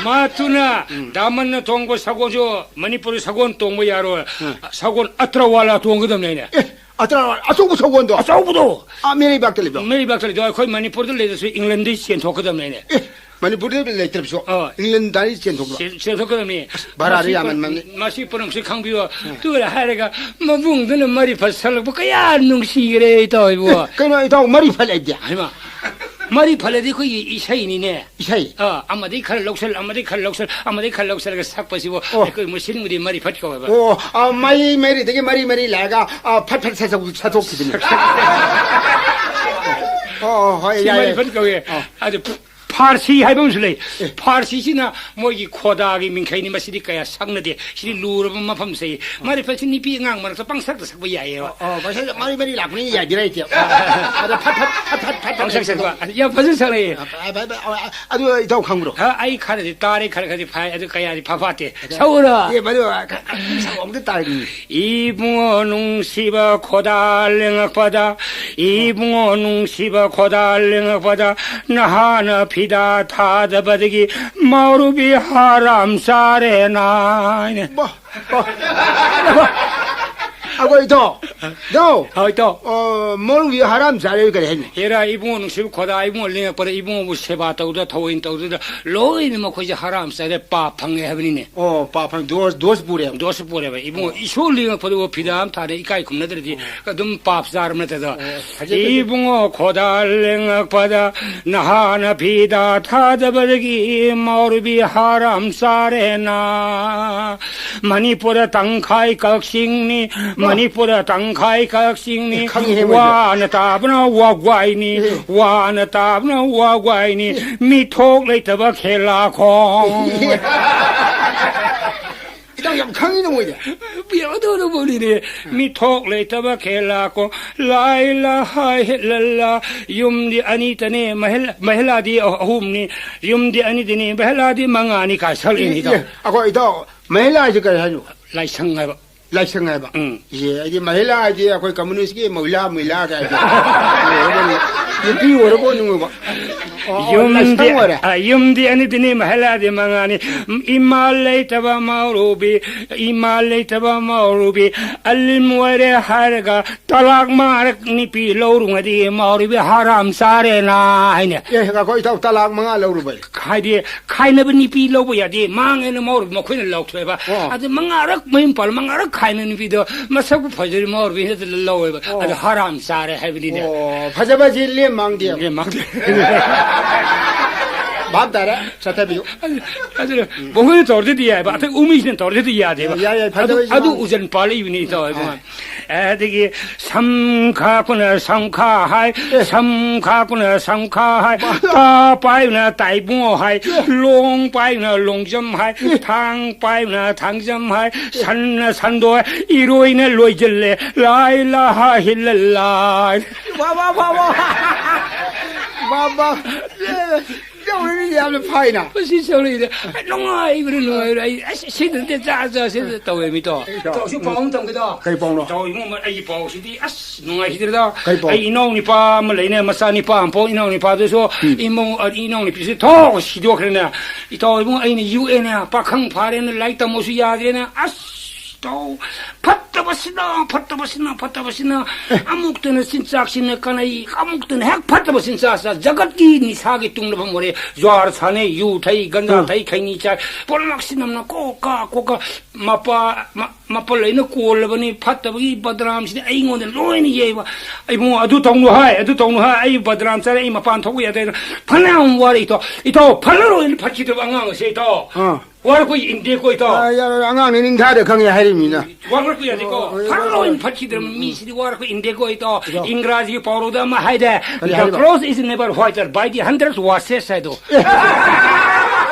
ꯃꯥꯇꯨꯅ ꯎꯝ꯫ ꯗꯥꯃꯟꯅ ꯊꯣꯡꯕ ꯁꯒꯣꯜꯁꯨ ꯃꯅꯤꯄꯨꯔꯗ ꯁꯒꯣꯜ ꯇꯣꯡꯕ ꯌꯥꯔꯣꯏ꯫ ꯎꯝ꯫ ꯁꯒꯣꯜ ꯑꯇ꯭ꯔꯋꯥꯂꯥ ꯇꯣꯡꯒꯗꯕꯅꯦ ꯍꯥꯏꯅꯦ꯫ ꯑꯦ, ꯑꯇ꯭ꯔꯋꯥꯂꯥ, ꯑꯆꯧꯕ ꯁꯒꯣꯜꯗꯣ? ꯑꯆꯧꯕꯗꯣ꯫ ꯑꯥ, ꯃꯤꯔꯩꯕꯥꯛꯇ ꯂꯩꯕ꯭ꯔꯣ? ꯃꯤꯔꯩꯕꯥꯛꯇ ꯂꯩꯇꯦ꯫ ꯑꯩꯈꯣꯏ ꯃꯅꯤꯄꯨꯔꯗ ꯂꯩꯔꯁꯨ ꯏꯪꯂꯦꯟꯗꯩ ꯆꯦꯟꯊꯣꯛꯀꯗꯕꯅꯦ ꯍꯥꯏꯅꯦ꯫ ꯑꯦ, ꯃꯅꯤꯄꯨꯔꯗ ꯂꯩꯇ꯭ꯔꯕꯁꯨ ꯑꯥ꯫ ꯏꯪꯂꯦꯟꯗꯗꯤ ꯆꯦꯟꯊꯣꯛꯄ꯭ꯔꯣ? ꯆꯦꯟ-, ꯆꯦꯟꯊꯣꯛꯀꯗꯕꯅꯤ꯫ ꯚꯥꯔꯥꯗ ꯃꯁꯤ ꯌꯥꯝꯃꯟꯕꯅꯤ꯫ ꯄꯨꯝ-, ꯃꯁꯤ ꯄꯨꯝꯅꯃꯛꯁꯤ ꯈꯪꯕꯤꯌꯣ꯫ ꯎꯝ꯫ ꯑꯗꯨꯒ ꯍꯥꯏꯔꯒ ꯃꯕꯨꯡꯗꯨꯅ ꯃꯔꯤ ꯐꯠ ꯁꯛꯂꯛꯄ ꯀꯌꯥ ꯅꯨꯡꯁꯤꯈ꯭ꯔꯦ ꯏꯇꯥꯎ ꯏꯕꯨ꯫ ꯑꯦ, ꯀꯩꯅꯣ ꯏꯇꯥꯎ, ꯃꯔꯤ ꯐꯠ ꯍꯥꯏꯗꯤ? ꯍꯩꯃꯥ, ꯃꯔꯤ ꯐꯠ ꯍꯥꯏꯗꯤ ꯑꯩꯈꯣꯏꯒꯤ ꯏꯁꯩꯅꯤꯅꯦ꯫ ꯏꯁꯩ? ꯑꯥ, ꯑꯃꯗꯩ ꯈꯔ ꯂꯧꯁꯜ, ꯑꯃꯗꯩ ꯈꯔ ꯂꯧꯁꯜ, ꯑꯃꯗꯩ ꯈꯔ ꯂꯧꯁꯜꯂꯒ ꯁꯛꯄꯁꯤꯕꯨ ꯑꯣ꯫ ꯑꯩꯈꯣꯏ ꯃꯨꯁꯂꯤꯝꯒꯤꯗꯤ ꯃꯔꯤ ꯐꯠ ꯀꯧꯋꯦꯕ꯫ ꯑꯣ, ꯑ, ꯃꯔꯤ ꯃꯔꯤꯗꯒꯤ ꯃꯔꯤ ꯃꯔꯤ ꯂꯥꯛꯑꯒ, ꯑ, ꯐꯠ ꯐꯠ ꯁꯠꯇꯣꯛ-, ꯁꯠꯇꯣꯛꯈꯤꯕꯅꯤ꯫ ꯑꯣ, ꯍꯣꯏ, ꯁꯤ ꯌꯥꯏ, ꯃꯔꯤ ꯌꯥꯏ꯫ ꯐꯠ ꯀꯧꯋꯦ꯫ ꯑꯣ꯫ ꯑꯗꯨ ꯐꯥꯔꯁꯤ ꯍꯥꯏꯕ ꯑꯃꯁꯨ ꯂꯩ꯫ ꯑꯦ꯫ ꯐꯥꯔꯁꯤꯁꯤꯅ ꯃꯣꯏꯒꯤ ꯈꯣꯗꯥꯒꯤ ꯃꯤꯡꯈꯩꯅꯤ, ꯃꯁꯤꯗꯤ ꯀꯌꯥ ꯁꯛꯅꯗꯦ꯫ ꯁꯤꯗꯤ ꯂꯨꯔꯕ ꯃꯐꯝꯁꯦ꯫ ꯃꯔꯤ ꯐꯠꯁꯤ ꯅꯨꯄꯤ ꯑꯉꯥꯡ ꯃꯔꯛꯇ ꯄꯪꯁꯛꯇ ꯁꯛꯄ ꯌꯥꯏꯌꯦꯕ꯫ ꯑꯣ, ꯃꯁꯤ ꯃꯔꯤ ꯃꯔꯤ ꯂꯥꯛꯄꯅꯤꯅ ꯌꯥꯏꯗꯤ ꯂꯩꯇꯦ꯫ ꯑꯗ ꯐꯠ ꯐꯠ, ꯐꯠ ꯐꯠ, ꯐꯠ ꯐꯠ ꯄꯪꯁꯛ ꯁꯛꯄ꯫ ꯁꯛꯄ꯫ ꯌꯥꯝ ꯐꯖꯅ ꯁꯛꯅꯩꯌꯦ꯫ ꯑ, ꯑ, ꯑ, ꯑ, ꯑꯗꯨ ꯏꯇꯥꯎ ꯈꯪꯕ꯭ꯔꯣ? ꯍꯥ, ꯑꯩ ꯈꯔꯗꯤ ꯇꯥꯔꯦ, ꯈꯔ ꯈꯔꯗꯤ ꯐꯥꯏ, ꯑꯗꯨ ꯀꯌꯥꯗꯤ ꯐꯥ ꯐꯥꯠꯇꯦ꯫ ꯁꯛꯎꯔꯣ? ꯑꯦ, ꯃꯗꯨ, ꯑ, ꯈ-, ꯈ-, ꯁꯛꯎ, ꯑꯝꯇ ꯇꯥꯒꯦ꯫ ꯏꯕꯨꯡꯉꯣ ꯅꯨꯡꯁꯤꯕ ꯈꯣꯗꯥ ꯂꯦꯡꯉꯛꯄꯗ, ꯏꯕꯨꯡꯉꯣ ꯅꯨꯡꯁꯤꯕ ꯈꯣꯗꯥ ꯂꯦꯡꯉꯛꯄꯗ, ꯅꯍꯥꯅ ꯐꯤꯗꯥ ꯊꯥꯗꯕꯗꯒꯤ ꯃꯥꯎꯔꯨꯕꯤ ꯍꯔꯥꯝ ꯆꯥꯔꯦꯅ ꯍꯥꯏꯅꯦ꯫ ꯕꯥ, ꯕꯥ, ꯕꯥ꯫ ꯑꯩꯈꯣꯏ ꯏꯇꯥꯎ, ꯏꯇꯥꯎ꯫ ꯍꯣꯏ, ꯏꯇꯥꯎ꯫ ꯑꯣ, ꯃꯧꯔꯨꯕꯤ ꯍꯔꯥꯝ ꯆꯥꯔꯦ ꯀꯔꯤ ꯍꯥꯏꯅꯣ? ꯍꯦꯔꯥ, ꯏꯕꯨꯡꯉꯣ ꯅꯨꯡꯁꯤꯕ ꯈꯣꯗꯥ, ꯏꯕꯨꯡꯉꯣ ꯂꯦꯡꯉꯛꯄꯗ, ꯏꯕꯨꯡꯉꯣꯕꯨ ꯁꯦꯕꯥ ꯇꯧꯗ, ꯊꯑꯣꯏꯅ ꯇꯧꯗꯨꯗ, ꯂꯣꯏꯅ ꯃꯈꯣꯏꯁꯦ ꯍꯔꯥꯝ ꯆꯥꯔꯦ, ꯄꯥꯞ ꯐꯪꯉꯦ ꯍꯥꯏꯕꯅꯤꯅꯦ꯫ ꯑꯣ, ꯄꯥꯞ ꯐꯪ-, ꯗꯣꯁ, ꯗꯣꯁ ꯄꯨꯔꯦꯕ꯫ ꯗꯣꯁ ꯄꯨꯔꯦꯕ꯫ ꯏꯕꯨꯡꯉꯣ, ꯑꯣ꯫ ꯏꯁꯣꯔ ꯂꯦꯡꯉꯛꯄꯗꯨꯕꯨ ꯐꯤꯗꯥ ꯑꯃ ꯊꯥꯔꯦ, ꯏꯀꯥꯏ ꯈꯨꯝꯅꯗ꯭ꯔꯗꯤ ꯑꯣ꯫ ꯑꯗꯨꯝ ꯄꯥꯞ ꯆꯥꯔꯕ ꯅꯠꯇꯗꯣ꯫ ꯑꯣ, ꯐꯖꯩ, ꯐꯖꯩ꯫ ꯏꯕꯨꯡꯉꯣ ꯈꯣꯗꯥ ꯂꯦꯡꯉꯛꯄꯗ, ꯅꯍꯥꯅ ꯐꯤꯗꯥ ꯊꯥꯗꯕꯗꯒꯤ ꯃꯧꯔꯨꯕꯤ ꯍꯔꯥꯝ ꯆꯥꯔꯦꯅ꯫ ꯃꯅꯤꯄꯨꯔꯗ ꯇꯪꯈꯥꯏ ꯀꯛꯆꯤꯡꯅꯤ, ꯃꯅꯤꯄꯨꯔꯗ ꯇꯪꯈꯥꯏ ꯀꯛꯆꯤꯡꯅꯤ꯫ ꯑꯦ, ꯈꯪꯉꯤꯍꯦ ꯃꯣꯏꯗꯤ꯫ ꯋꯥꯅ ꯇꯥꯕꯅ ꯋꯥꯒ꯭ꯋꯥꯏꯅꯤ, ꯑꯦ꯫ ꯋꯥꯅ ꯇꯥꯕꯅ ꯋꯥꯒ꯭ꯋꯥꯏꯅꯤ, ꯃꯤꯊꯣꯛ ꯂꯩꯇꯕ ꯈꯦꯂꯥꯈꯣꯡ꯫ ꯑꯦ꯫ ꯏꯇꯥꯎ ꯌꯥꯝ ꯈꯪꯉꯤꯅ ꯃꯣꯏꯗꯤ꯫ ꯄꯤꯔꯛꯑꯣꯗꯧꯅ ꯃꯣꯏꯅꯤꯅꯦ꯫ ꯃꯤꯊꯣꯛ ꯂꯩꯇꯕ ꯈꯦꯂꯥꯈꯣꯡ, ꯂꯥꯏ ꯂꯍꯥꯏ ꯍꯤꯠꯂꯜꯂꯥ, ꯌꯨꯝꯗꯤ ꯑꯅꯤꯇꯅꯦ, ꯃꯍꯤꯜ-, ꯃꯍꯤꯂꯥꯗꯤ ꯑꯍꯨꯝꯅꯤ, ꯌꯨꯝꯗꯤ ꯑꯅꯤꯗꯅꯤ, ꯃꯍꯤꯂꯥꯗꯤ ꯃꯉꯥꯅꯤ ꯀꯥꯏ ꯁꯛꯂꯛꯏꯅꯤ ꯏꯇꯥꯎ꯫ ꯑꯦ, ꯑꯩꯈꯣꯏ ꯏꯇꯥꯎ, ꯃꯍꯤꯂꯥ ꯍꯥꯏꯁꯤ ꯀꯔꯤ ꯍꯥꯏꯅꯣ? ꯂꯥꯏꯁꯪ ꯍꯥꯏꯕ꯫ ꯂꯥꯏꯁꯪ ꯍꯥꯏꯕ꯫ ꯎꯝ꯫ ꯏꯍꯦ, ꯑꯩꯗꯤ ꯃꯍꯤꯂꯥ ꯍꯥꯏꯗꯤ ꯑꯩꯈꯣꯏ ꯀꯝꯃꯨꯅꯤꯁ꯭ꯠꯀꯤ ꯃꯍꯤꯂꯥ, ꯃꯍꯤꯂꯥ ꯀꯥꯏꯗꯤ꯫ ꯅꯨꯄꯤ ꯑꯣꯏꯔꯕꯣ ꯅꯨꯡꯉꯣꯏꯕ? ꯑꯣ, ꯑꯣ, ꯌꯨꯝꯗꯤ, ꯂꯥꯏꯁꯪ ꯑꯣꯏꯔꯦ꯫ ꯑ, ꯌꯨꯝꯗꯤ ꯑꯅꯤꯗꯨꯅꯤ, ꯃꯍꯤꯂꯥꯗꯤ ꯃꯉꯥꯅꯤ꯫ ꯏꯃꯥ ꯂꯩꯇꯕ ꯃꯧꯔꯨꯕꯤ, ꯏꯃꯥ ꯂꯩꯇꯕ ꯃꯧꯔꯨꯕꯤ, ꯑꯂꯤꯝ ꯑꯣꯏꯔꯦ ꯍꯥꯏꯔꯒ ꯇꯂꯥꯛ ꯃꯉꯥꯔꯛ ꯅꯨꯄꯤ ꯂꯧꯔꯨꯉꯗꯤ ꯃꯧꯔꯨꯕꯤ ꯍꯔꯥꯝ ꯆꯥꯔꯦꯅ ꯍꯥꯏꯅꯦ꯫ ꯑꯦ, ꯉꯥꯏꯈꯣ, ꯏꯇꯥꯎ, ꯇꯂꯥꯛ ꯃꯉꯥ ꯂꯧꯔꯨꯕꯩ? ꯍꯥꯏꯗꯤ, ꯈꯥꯏꯅꯕ ꯅꯨꯄꯤ ꯂꯧꯕ ꯌꯥꯗꯦ, ꯃꯥꯡꯉꯦꯅ ꯃꯧꯔꯨꯕꯤ ꯃꯈꯣꯏꯅ ꯂꯧꯊꯣꯛꯑꯦꯕ꯫ ꯑꯣ꯫ ꯑꯗꯨ ꯃꯉꯥꯔꯛ ꯃꯌꯨꯝ ꯄꯥꯜꯂ, ꯃꯉꯥꯔꯛ ꯈꯥꯏꯅ ꯅꯨꯄꯤꯗꯣ ꯃꯁꯛꯄꯨ ꯐꯖꯔꯤ ꯃꯧꯔꯨꯕꯤ ꯍꯦꯛꯇ ꯂꯧꯋꯦꯕ꯫ ꯑꯣ꯫ ꯑꯗꯨ ꯍꯔꯥꯝ ꯆꯥꯔꯦ ꯍꯥꯏꯕꯅꯤꯅꯦ꯫ ꯑꯣ, ꯐꯖꯕꯁꯤ ꯂꯦꯝ ꯃꯥꯡꯗꯦ꯫ ꯂꯦꯝ ꯃꯥꯡꯗꯦ꯫ ꯚꯥꯞ ꯇꯥꯔꯦ, ꯆꯠꯊꯕꯤꯌꯨ꯫ ꯑꯗꯨ, ꯑꯗꯨꯅ ꯃꯈꯣꯏꯅ ꯇꯧꯔꯗꯤ ꯌꯥꯏꯕ, ꯑꯇꯩ ꯎꯃꯤꯁꯤꯅ ꯇꯧꯔꯗꯤ ꯌꯥꯗꯦꯕ꯫ ꯌꯥꯏ, ꯌꯥꯏ, ꯑꯗꯨ, ꯐꯖꯕꯁꯤ ꯑꯗꯨ ꯃꯥꯡꯗꯦ꯫ ꯎꯖꯟ ꯄꯥꯜꯂꯛꯏꯕꯅꯤ, ꯏꯇꯥꯎ ꯏꯕꯨꯡꯉꯣ꯫ ꯑꯗꯒꯤ ꯁꯝ ꯈꯥꯛꯄꯅ ꯁꯝꯈꯥ ꯍꯥꯏ, ꯑꯦ꯫ ꯁꯝ ꯈꯥꯛꯄꯅ ꯁꯝꯈꯥ ꯍꯥꯏ, ꯃꯥ-, ꯇꯥ ꯄꯥꯏꯕꯅ ꯇꯥꯏꯕꯨꯡꯉꯣ ꯍꯥꯏ, ꯑꯦ꯫ ꯂꯣꯡ ꯄꯥꯏꯕꯅ ꯂꯣꯡꯖꯝ ꯍꯥꯏ, ꯑꯦ꯫ ꯊꯥꯡ ꯄꯥꯏꯕꯅ ꯊꯥꯡꯖꯝ ꯍꯥꯏ, ꯑꯦ꯫ ꯁꯟꯅ ꯁꯟꯗꯣꯏ, ꯏꯔꯣꯏꯅ ꯂꯣꯏꯖꯤꯜꯂꯦ, ꯂꯥꯏ ꯂꯍꯥ ꯍꯤꯜꯂꯜꯂꯥꯏ꯫ ꯋꯥ, ꯋꯥ, ꯋꯥ, ꯋꯥ꯫ ꯋꯥ, ꯋꯥ꯫ ꯑꯦ꯫ ꯌꯥꯎꯔꯤꯅꯤ, ꯌꯥꯝꯅ ꯐꯥꯏꯅ꯫ ꯃꯁꯤ ꯆꯥꯎꯔꯛꯏꯗ꯫ ꯅꯨꯡꯉꯥꯏꯕꯅ ꯅꯨꯡꯉꯥꯏꯕꯅ ꯑꯩ, ꯑꯁ, ꯁꯤꯗ ꯅꯠꯇꯦ, ꯆꯥ, ꯆꯥ, ꯁꯤꯗ ꯇꯧꯋꯦ, ꯃꯤꯇꯣ꯫ ꯏꯇꯥꯎ, ꯏꯇꯥꯎꯁꯨ ꯄꯥꯎ ꯑꯃ ꯇꯝꯒꯦꯗ꯫ ꯀꯩ ꯄꯥꯎꯅꯣ? ꯏꯇꯥꯎ, ꯏꯕꯨꯡꯉꯣ, ꯑꯩꯒꯤ ꯄꯥꯎꯁꯤꯗꯤ, ꯑꯁ, ꯅꯨꯡꯉꯥꯏꯈꯤꯗ꯭ꯔꯦꯗ꯫ ꯀꯩ ꯄꯥꯎ? ꯑꯩ ꯏꯅꯥꯎ ꯅꯤꯄꯥ ꯑꯃ ꯂꯩꯅꯦ, ꯃꯆꯥ ꯅꯤꯄꯥ ꯑꯃ ꯄꯣꯛ, ꯏꯅꯥꯎ ꯅꯤꯄꯥꯗꯨꯁꯨ, ꯎꯝ꯫ ꯏꯃꯧ, ꯑ, ꯏꯅꯥꯎ ꯅꯨꯄꯤꯁꯤ ꯊꯣꯛ ꯁꯤꯗꯣꯛꯈ꯭ꯔꯦꯅꯦ꯫ ꯏꯇꯥꯎ, ꯏꯕꯨꯡꯉꯣ, ꯑꯩꯅ ꯌꯣꯛꯑꯦꯅꯦ, ꯄꯥꯈꯪ ꯐꯥꯔꯦꯅ, ꯂꯥꯏꯔꯤꯛ ꯇꯝꯃꯁꯨ ꯌꯥꯗ꯭ꯔꯦꯅꯦ꯫ ꯑꯁ, ꯏꯇꯥꯎ, ꯐꯠꯇ ꯐꯠꯇꯕꯁꯤꯅ, ꯐꯠꯇꯕꯁꯤꯅ, ꯐꯠꯇꯕꯁꯤꯅ, ꯑꯃꯨꯛꯇꯅ ꯆꯤꯟꯖꯥꯛꯁꯤꯅ ꯀꯥꯟꯅꯩ, ꯑꯃꯨꯛꯇꯅ ꯍꯦꯛ ꯐꯠꯇꯕ ꯆꯤꯟꯖꯥꯛꯁꯤꯅ ꯖꯒꯠꯀꯤ ꯅꯤꯁꯥꯒꯤ ꯇꯨꯡꯂꯐꯝ ꯑꯣꯏꯔꯦ꯫ ꯖ꯭ꯋꯥꯔ ꯁꯥꯟꯅꯩ, ꯌꯨ ꯊꯛꯏ, ꯒꯟꯖꯥ ꯎꯝ꯫ ꯊꯛꯏ, ꯈꯩꯅꯤ ꯆꯥꯏ, ꯄꯨꯝꯅꯃꯛꯁꯤꯅ ꯀꯣꯀꯥ, ꯀꯣꯀꯥ, ꯃꯄꯥ-, ꯃ-, ꯃꯄꯜ ꯑꯩꯅ ꯀꯣꯜꯂꯕꯅꯤ, ꯐꯠꯇꯕꯒꯤ ꯕꯗꯅꯥꯝꯁꯤꯗꯤ ꯑꯩꯉꯣꯟꯗ ꯂꯣꯏꯅ ꯌꯩꯕ꯫ ꯏꯕꯨꯡꯉꯣ, ꯑꯗꯨ ꯇꯧꯅꯨ ꯍꯥꯏ, ꯑꯗꯨ ꯇꯧꯅꯨ ꯍꯥꯏ, ꯑꯩ ꯕꯗꯅꯥꯝ ꯆꯥꯔꯦ, ꯑꯩ ꯃꯄꯥꯟ ꯊꯣꯛꯄ ꯌꯥꯗꯦ꯫ ꯐꯅꯌꯥꯝ ꯋꯥꯔꯦ ꯏꯇꯥꯎ꯫ ꯏꯇꯥꯎ, ꯐꯅ ꯂꯣꯏꯅ ꯐꯠꯈꯤꯗ꯭ꯔꯕ ꯑꯉꯥꯡ ꯑꯁꯦ ꯏꯇꯥꯎ꯫ ꯑꯥ꯫ ꯋꯥꯔꯛꯄ ꯏꯟꯗꯦꯀꯣ ꯏꯇꯥꯎ꯫ ꯑꯥ, ꯌꯥꯔꯣꯏ, ꯑꯉꯥꯡꯅꯤ ꯅꯤꯡꯊꯥꯗ ꯈꯪꯉꯦ ꯍꯥꯏꯔꯤꯃꯤꯅ꯫ ꯋꯥꯔꯛꯄ ꯌꯥꯗꯦꯀꯣ꯫ ꯑꯣ, ꯑꯣ, ꯐꯔ ꯑꯣ, ꯂꯣꯏꯅ ꯑꯣ꯫ ꯐꯠꯈꯤꯗ꯭ꯔꯕ ꯃꯤꯁꯤꯗꯤ ꯋꯥꯔꯛꯄ ꯏꯟꯗꯦꯀꯣ ꯏꯇꯥꯎ꯫ ꯏꯇꯥꯎ꯫ ꯏꯪꯒ꯭ꯔꯥꯖꯤꯒꯤ ꯄꯥꯎꯔꯧꯗ ꯑꯃ ꯍꯥꯏꯗꯥꯏ, ꯀꯔꯤ "The ꯍꯥꯏꯕ? Cloth is never whiter by the hundred washes" ꯍꯥꯏꯗꯣ꯫ ꯑꯦ꯫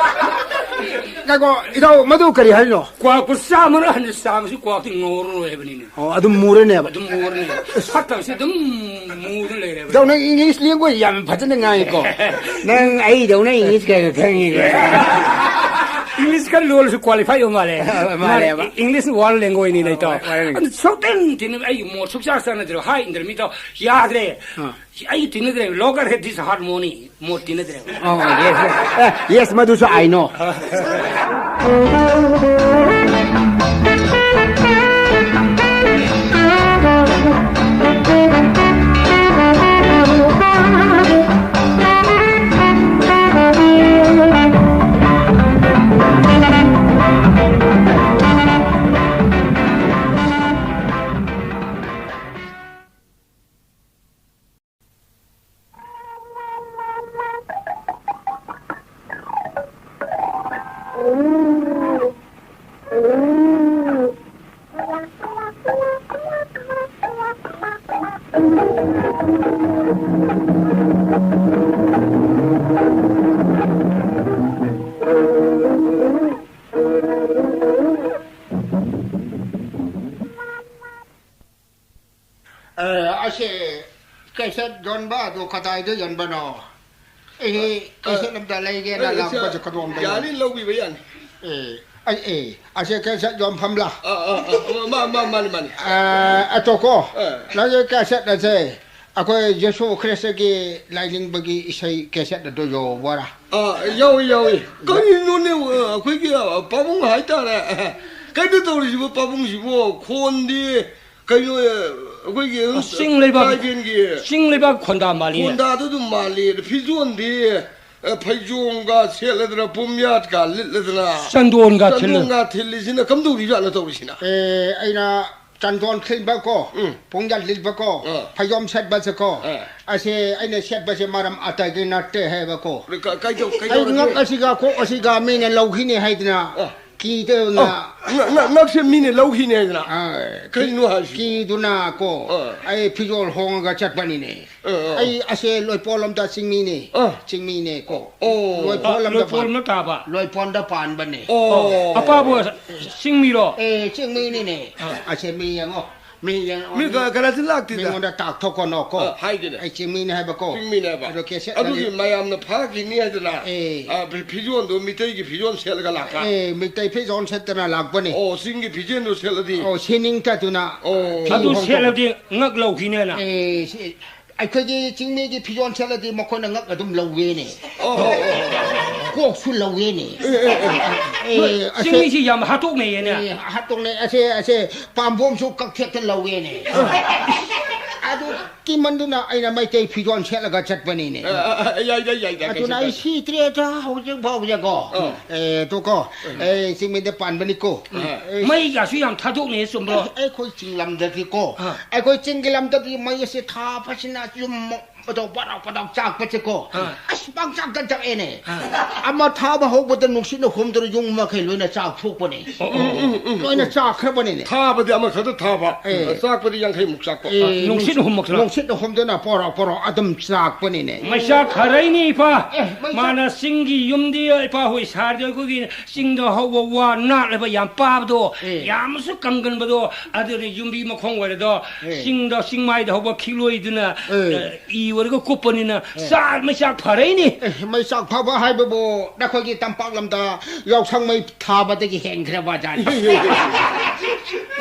ꯉꯥꯏꯈꯣ, ꯏꯇꯥꯎ, ꯃꯗꯨ ꯀꯔꯤ ꯍꯥꯏꯔꯤꯅꯣ? ꯀ꯭ꯋꯥꯛꯄꯨ ꯆꯥꯝꯃꯔ ꯍꯟꯖꯤꯜ ꯆꯥꯝꯃꯁꯨ ꯀ꯭ꯋꯥꯛꯇꯤ ꯉꯧꯔꯔꯣꯏ ꯍꯥꯏꯕꯅꯤꯅꯦ꯫ ꯑꯣ, ꯑꯗꯨꯝ ꯃꯨꯔꯅꯦꯕ꯫ ꯑꯗꯨꯝ ꯃꯨꯔꯅꯤ꯫ ꯐꯠꯇꯕꯁꯦ ꯑꯗꯨꯝ ꯃꯨꯔ ꯂꯩꯔꯦꯕ꯫ ꯏꯇꯥꯎ, ꯅꯪ English language ꯌꯥꯝ ꯐꯖꯅ ꯉꯥꯡꯉꯤꯀꯣ꯫ ꯅꯪ ꯑꯩꯗꯧꯅ English ꯀꯌꯥ ꯈꯪꯉꯤꯀꯣ꯫ English ꯈꯔ ꯂꯣꯜꯂꯁꯨ qualify ꯑꯣꯏ ꯃꯥꯜꯂꯦ꯫ ꯃꯥꯜꯂꯦꯕ꯫ English world language ꯅꯤꯅ ꯏꯇꯥꯎ꯫ ꯑꯣ, ꯋꯥꯔꯦ꯫ ꯑꯗꯨ ꯁꯨꯛꯇꯤꯟ ꯇꯤꯟꯅ ꯑꯩꯒꯤ ꯃꯣꯠ ꯁꯨꯛꯆꯥ ꯆꯥꯟꯅꯗ꯭ꯔꯦ꯫ ꯍꯥꯏ ꯏꯟꯗ꯭ꯔ ꯃꯤ ꯏꯇꯥꯎ꯫ ꯌꯥꯗ꯭ꯔꯦ꯫ ꯑꯥ꯫ ꯑꯩ ꯇꯤꯟꯅꯗ꯭ꯔꯦ꯫ Look at this harmony꯫ ꯃꯣꯠ ꯇꯤꯟꯅꯗ꯭ꯔꯦ꯫ ꯑꯣ, yes, yes꯫ ꯑꯦ, yes, ꯃꯗꯨꯁꯨ I know꯫ ꯑꯦ, ꯑꯁꯤ ꯀꯦꯁꯦꯠ ꯌꯣꯟꯕ ꯑꯗꯨ ꯀꯗꯥꯏꯗ ꯌꯣꯟꯕꯅꯣ? ꯑꯩ ꯑ, ꯀꯦꯁꯦꯠ ꯑꯝꯇ ꯂꯩꯒꯦꯅ ꯑ, ꯂꯥꯛꯄꯁꯦ ꯀꯗꯣꯝꯗ ꯌꯣꯟ-, ꯌꯥꯅꯤ, ꯂꯧꯕꯤꯕ ꯌꯥꯅꯤ꯫ ꯑꯦ, ꯑꯩ, ꯑꯦ, ꯑꯁꯤ ꯀꯦꯁꯦꯠ ꯌꯣꯟꯐꯝꯂꯥ? ꯑ, ꯑ, ꯑ, ꯃꯥ-, ꯃꯥ-, ꯃꯥꯅꯤ, ꯃꯥꯅꯤ꯫ ꯑ, ꯑꯇꯣꯀꯣ, ꯑ꯫ ꯅꯪꯒꯤ ꯀꯦꯁꯦꯠ ꯑꯁꯦ ꯑꯩꯈꯣꯏ ꯖꯤꯁꯨ ꯈ꯭ꯔꯤꯁꯇꯒꯤ ꯂꯥꯏꯅꯤꯡꯕꯒꯤ ꯏꯁꯩ ꯀꯦꯁꯦꯠ ꯑꯗꯨ ꯌꯣꯟꯕ꯭ꯔꯥ? ꯑ, ꯌꯥꯎꯏ, ꯌꯥꯎꯏ꯫ ꯀꯔꯤꯅꯣꯅꯦ, ꯑ, ꯑꯩꯈꯣꯏꯒꯤ, ꯑ, ꯄꯥꯕꯨꯡ ꯍꯥꯏꯇꯥꯔꯦ꯫ ꯀꯩꯅꯣ ꯇꯧꯔꯤꯁꯤꯕꯨ ꯄꯥꯕꯨꯡꯁꯤꯕꯨ? ꯈꯣꯟꯗꯤ ꯀꯩꯅꯣ, ꯑꯩꯈꯣꯏꯒꯤ ꯑꯗꯨꯝ ꯑꯁ, ꯆꯤꯡ ꯂꯩꯕꯥꯛ, ꯇ꯭ꯔꯥꯏꯕꯦꯜꯒꯤ ꯆꯤꯡ ꯂꯩꯕꯥꯛ ꯈꯣꯟꯗꯥ ꯃꯥꯜꯂꯤꯅꯦ꯫ ꯈꯣꯟꯗꯥꯗꯨ ꯑꯗꯨꯝ ꯃꯥꯜꯂꯤ꯫ ꯑꯗ ꯐꯤꯖꯣꯟꯗꯤ, ꯑ, ꯐꯩꯖꯣꯝꯒ ꯁꯦꯠꯂꯗꯅ, ꯄꯨꯝꯌꯥꯠꯀ ꯂꯤꯠꯂꯗꯅ, ꯆꯟꯗꯣꯟꯒ ꯊꯤꯜꯂ- ꯆꯟꯗꯣꯟꯒ ꯊꯤꯜꯂꯤꯁꯤꯅ ꯀꯝꯗꯧꯔꯤꯖꯥꯠꯅꯣ ꯇꯧꯔꯤꯁꯤꯅ? ꯑꯦ, ꯑꯩꯅ ꯆꯟꯗꯣꯟ ꯊꯤꯟꯕꯀꯣ, ꯎꯝ꯫ ꯄꯨꯡꯌꯥꯠ ꯂꯤꯠꯄꯀꯣ, ꯑꯥ꯫ ꯐꯩꯖꯣꯝ ꯁꯦꯠꯄꯁꯦꯀꯣ, ꯑꯥ꯫ ꯑꯁꯦ ꯑꯩꯅ ꯁꯦꯠꯄꯁꯦ ꯃꯔꯝ ꯑꯇꯩꯒꯤ ꯅꯠꯇꯦ ꯍꯥꯏꯕꯀꯣ꯫ ꯀ-, ꯀꯩꯗꯧ-, ꯑꯩ ꯀꯩꯗꯧꯔꯒꯦ? ꯉꯛ ꯑꯁꯤꯒ ꯀꯣꯛ ꯑꯁꯤꯒ ꯃꯤꯅ ꯂꯧꯈꯤꯅꯤ ꯍꯥꯏꯗꯅ ꯑꯥ꯫ ꯀꯤꯗꯨꯅ꯫ ꯑꯣ, ꯉꯛ-, ꯉꯛ-, ꯉꯛꯁꯦ ꯃꯤꯅ ꯂꯧꯈꯤꯅꯤ ꯍꯥꯏꯗꯅ? ꯑꯥ꯫ ꯀꯩꯅꯣ ꯍꯥꯏꯁꯤꯕꯣ? ꯀꯤꯗꯨꯅ ꯀꯣ, ꯑꯥ꯫ ꯑꯩ ꯐꯤꯖꯣꯜ ꯍꯣꯡꯉꯒ ꯆꯠꯄꯅꯤꯅꯦ꯫ ꯑꯥ, ꯑꯥ꯫ ꯑꯩ ꯑꯁꯦ ꯂꯣꯏꯄꯣꯠ ꯂꯣꯝꯗ ꯆꯤꯡꯃꯤꯅꯦ꯫ ꯑꯥ꯫ ꯆꯤꯡꯃꯤꯅꯦ ꯀꯣ꯫ ꯑꯣ꯫ ꯂꯣꯏꯄꯣꯠ ꯂꯣꯝꯗ ꯂꯣꯏꯄꯣꯠ ꯄꯥꯟ-, ꯂꯣꯝꯗ ꯇꯥꯕ꯫ ꯂꯣꯏꯄꯣꯟꯗ ꯄꯥꯟꯕꯅꯦ꯫ ꯑꯣ꯫ ꯑꯄꯥꯕ ꯆꯤꯡꯃꯤꯔꯣ? ꯑꯦ, ꯆꯤꯡꯃꯤꯅꯤꯅꯦ꯫ ꯑꯥ꯫ ꯑꯁꯦ ꯃꯤ ꯌꯦꯡꯉꯣ꯫ ꯃꯤ ꯌꯦꯡꯉꯣ꯫ ꯃꯤ ꯀ-, ꯀꯅꯥꯁꯨ ꯂꯥꯛꯇꯦꯗ꯫ ꯃꯤꯉꯣꯟꯗ ꯇꯥꯛꯊꯣꯛꯀꯅꯣ ꯀꯣ꯫ ꯑꯥ, ꯍꯥꯏꯒꯦꯅꯦ꯫ ꯑꯩ ꯆꯤꯡꯃꯤꯅꯦ ꯍꯥꯏꯕ ꯀꯣ꯫ ꯆꯤꯡꯃꯤꯅꯦ ꯍꯥꯏꯕ꯫ ꯑꯗꯣ ꯀꯦꯁꯦꯠ ꯑꯗꯨꯒꯤ ꯑꯅꯤ ꯃꯌꯥꯝꯅ ꯐꯥꯈꯤꯅꯤ ꯍꯥꯏꯗꯅ꯫ ꯑꯦ꯫ ꯑꯥ, ꯐꯤ-, ꯐꯤꯖꯣꯜꯗꯣ ꯃꯤꯇꯩꯒꯤ ꯐꯤꯖꯣꯜ ꯁꯦꯠꯂꯒ ꯂꯥꯛꯄ꯫ ꯑꯦ, ꯃꯤꯇꯩ ꯐꯤꯖꯣꯜ ꯁꯦꯠꯇꯅ ꯂꯥꯛꯄꯅꯦ꯫ ꯑꯣ, ꯆꯤꯡꯒꯤ ꯐꯤꯖꯣꯜꯗꯣ ꯁꯦꯠꯂꯗꯤ꯫ ꯑꯣ, ꯁꯦꯠꯅꯤꯡꯇꯗꯨꯅ ꯑꯣ꯫ ꯐꯤ ꯑꯗꯨ ꯍꯣꯡꯗꯣꯛꯄ꯫ ꯁꯦꯠꯂꯗꯤ ꯉꯛ ꯂꯧꯈꯤꯅꯦꯅ꯫ ꯑꯦ, ꯁꯤ-, ꯑꯩꯈꯣꯏꯒꯤ ꯆꯤꯡꯃꯤꯒꯤ ꯐꯤꯖꯣꯜ ꯁꯦꯠꯂꯗꯤ ꯃꯈꯣꯏꯅ ꯉꯛ ꯑꯗꯨꯝ ꯂꯧꯋꯦꯅꯦ꯫ ꯑꯣ, ꯑꯣ, ꯑꯣ, ꯑꯣ꯫ ꯀꯣꯛꯁꯨ ꯂꯧꯋꯦꯅꯦ꯫ ꯑꯦ, ꯑꯦ, ꯑꯦ꯫ ꯑꯦ, ꯑꯁꯦ-, ꯆꯤꯡꯃꯤꯁꯤ ꯌꯥꯝ ꯍꯥꯠꯇꯣꯛꯅꯩꯌꯦꯅꯦ꯫ ꯑꯦ, ꯍꯥꯠꯇꯣꯛꯅꯩ꯫ ꯑꯁꯦ, ꯑꯁꯦ ꯄꯥꯝꯕꯣꯝꯁꯨ ꯀꯛꯊꯦꯛꯇ ꯂꯧꯋꯦꯅꯦ꯫ ꯑꯗꯨ ꯀꯤꯃꯟꯗꯨꯅ ꯑꯩꯅ ꯃꯩꯇꯩ ꯐꯤꯖꯣꯜ ꯁꯦꯠꯂꯒ ꯆꯠꯄꯅꯤꯅꯦ꯫ ꯑ, ꯑ, ꯑ, ꯌꯥꯏ, ꯌꯥꯏ, ꯌꯥꯏ, ꯌꯥꯏ, ꯑꯗꯨꯅ ꯀꯩꯁꯨ ꯑꯩ ꯀꯥꯏꯗꯦ꯫ ꯁꯤꯗ꯭ꯔꯦꯗ ꯍꯧꯖꯤꯛ ꯐꯥꯎꯕꯁꯦꯀꯣ꯫ ꯑ꯫ ꯑꯦ, ꯇꯨꯀꯣ, ꯎꯝ꯫ ꯑꯩ ꯆꯤꯡꯃꯤꯗ ꯄꯥꯟꯕꯅꯤꯀꯣ꯫ ꯎꯝ꯫ ꯑꯦ, ꯃꯩꯒꯁꯨ ꯌꯥꯝ ꯊꯥꯗꯣꯛꯅꯩ, ꯆꯨꯝꯕ꯭ꯔꯣ? ꯑꯦ, ꯑꯩꯈꯣꯏ ꯆꯤꯡ ꯂꯝꯗꯗꯤꯀꯣ, ꯑ꯫ ꯑꯩꯈꯣꯏ ꯆꯤꯡꯒꯤ ꯂꯝꯗꯗꯤ ꯃꯩ ꯑꯁꯤ ꯊꯥꯕꯁꯤꯅ ꯌꯨꯝ ꯄꯗꯧ ꯄꯗꯧ ꯄꯗꯧ ꯆꯥꯛꯄꯁꯦꯀꯣ꯫ ꯑꯥ꯫ ꯑꯁ, ꯄꯪꯆꯥꯛꯇ ꯆꯥꯛꯑꯦꯅꯦ꯫ ꯑꯥ꯫ ꯑꯃ ꯊꯥꯕ ꯍꯧꯕꯗ ꯅꯨꯡꯁꯤꯠꯅ ꯍꯨꯝꯗꯨꯅ ꯌꯨꯝ ꯃꯈꯩ ꯂꯣꯏꯅ ꯆꯥꯛꯊꯣꯛꯄꯅꯦ꯫ ꯎꯝ, ꯎꯝ, ꯎꯝ, ꯎꯝ, ꯂꯣꯏꯅ ꯎꯝ꯫ ꯆꯥꯛꯈ꯭ꯔꯕꯅꯤꯅꯦ꯫ ꯊꯥꯕꯗꯤ ꯑꯃꯈꯛꯇ ꯊꯥꯕ, ꯑꯦ꯫ ꯆꯥꯛꯄꯗꯤ ꯌꯥꯡꯈꯩꯃꯨꯛ ꯆꯥꯛꯄ꯫ ꯑꯦ, ꯑꯥ, ꯅꯨꯡꯁꯤꯠ ꯅꯨꯡꯁꯤꯠ ꯍꯨꯝꯃꯛꯇꯅ꯫ ꯅꯨꯡꯁꯤꯠꯅ ꯍꯨꯝꯗꯨꯅ ꯄꯣꯔꯣ ꯄꯣꯔꯣ ꯑꯗꯨꯝ ꯆꯥꯛꯄꯅꯤꯅꯦ꯫ ꯃꯩꯆꯥꯛ ꯐꯔꯩꯅꯤ, ꯏꯄꯥ꯫ ꯑꯦ, ꯃꯩꯆꯥꯛ꯫ ꯃꯥꯅ ꯆꯤꯡꯒꯤ ꯌꯨꯝꯗꯤ, ꯏꯄꯥ ꯍꯣꯏ ꯁꯥꯔꯗꯤ ꯑꯩꯈꯣꯏꯒꯤ ꯆꯤꯡꯗ ꯍꯧꯕ ꯋꯥ ꯅꯥꯠꯂꯕ ꯌꯥꯝ ꯄꯥꯕꯗꯣ, ꯑꯦ꯫ ꯌꯥꯝꯅꯁꯨ ꯀꯪꯒꯟꯕꯗꯣ, ꯑꯗꯨꯅ ꯌꯨꯝꯕꯤ ꯃꯈꯣꯡ ꯑꯣꯏꯔꯗꯣ, ꯑꯦ꯫ ꯆꯤꯡꯗ, ꯆꯤꯡꯃꯥꯏꯗ ꯍꯧꯕ ꯈꯤꯛꯂꯣꯏꯗꯨꯅ, ꯑꯦ꯫ ꯑꯦ, ꯏ ꯑꯣꯏꯔꯒ ꯀꯨꯞꯄꯅꯤꯅ, ꯑꯦ꯫ ꯆꯥꯛ, ꯃꯩꯆꯥꯛ ꯐꯔꯛꯏꯅꯤ꯫ ꯑꯦ, ꯃꯩꯆꯥꯛ ꯐꯕ ꯍꯥꯏꯕꯕꯨ ꯅꯈꯣꯏꯒꯤ ꯇꯝꯄꯥꯛ ꯂꯝꯗ ꯌꯥꯎꯁꯪ ꯃꯩ ꯊꯥꯕꯗꯒꯤ ꯍꯦꯟꯈ꯭ꯔꯕ ꯖꯥꯠꯅꯤ꯫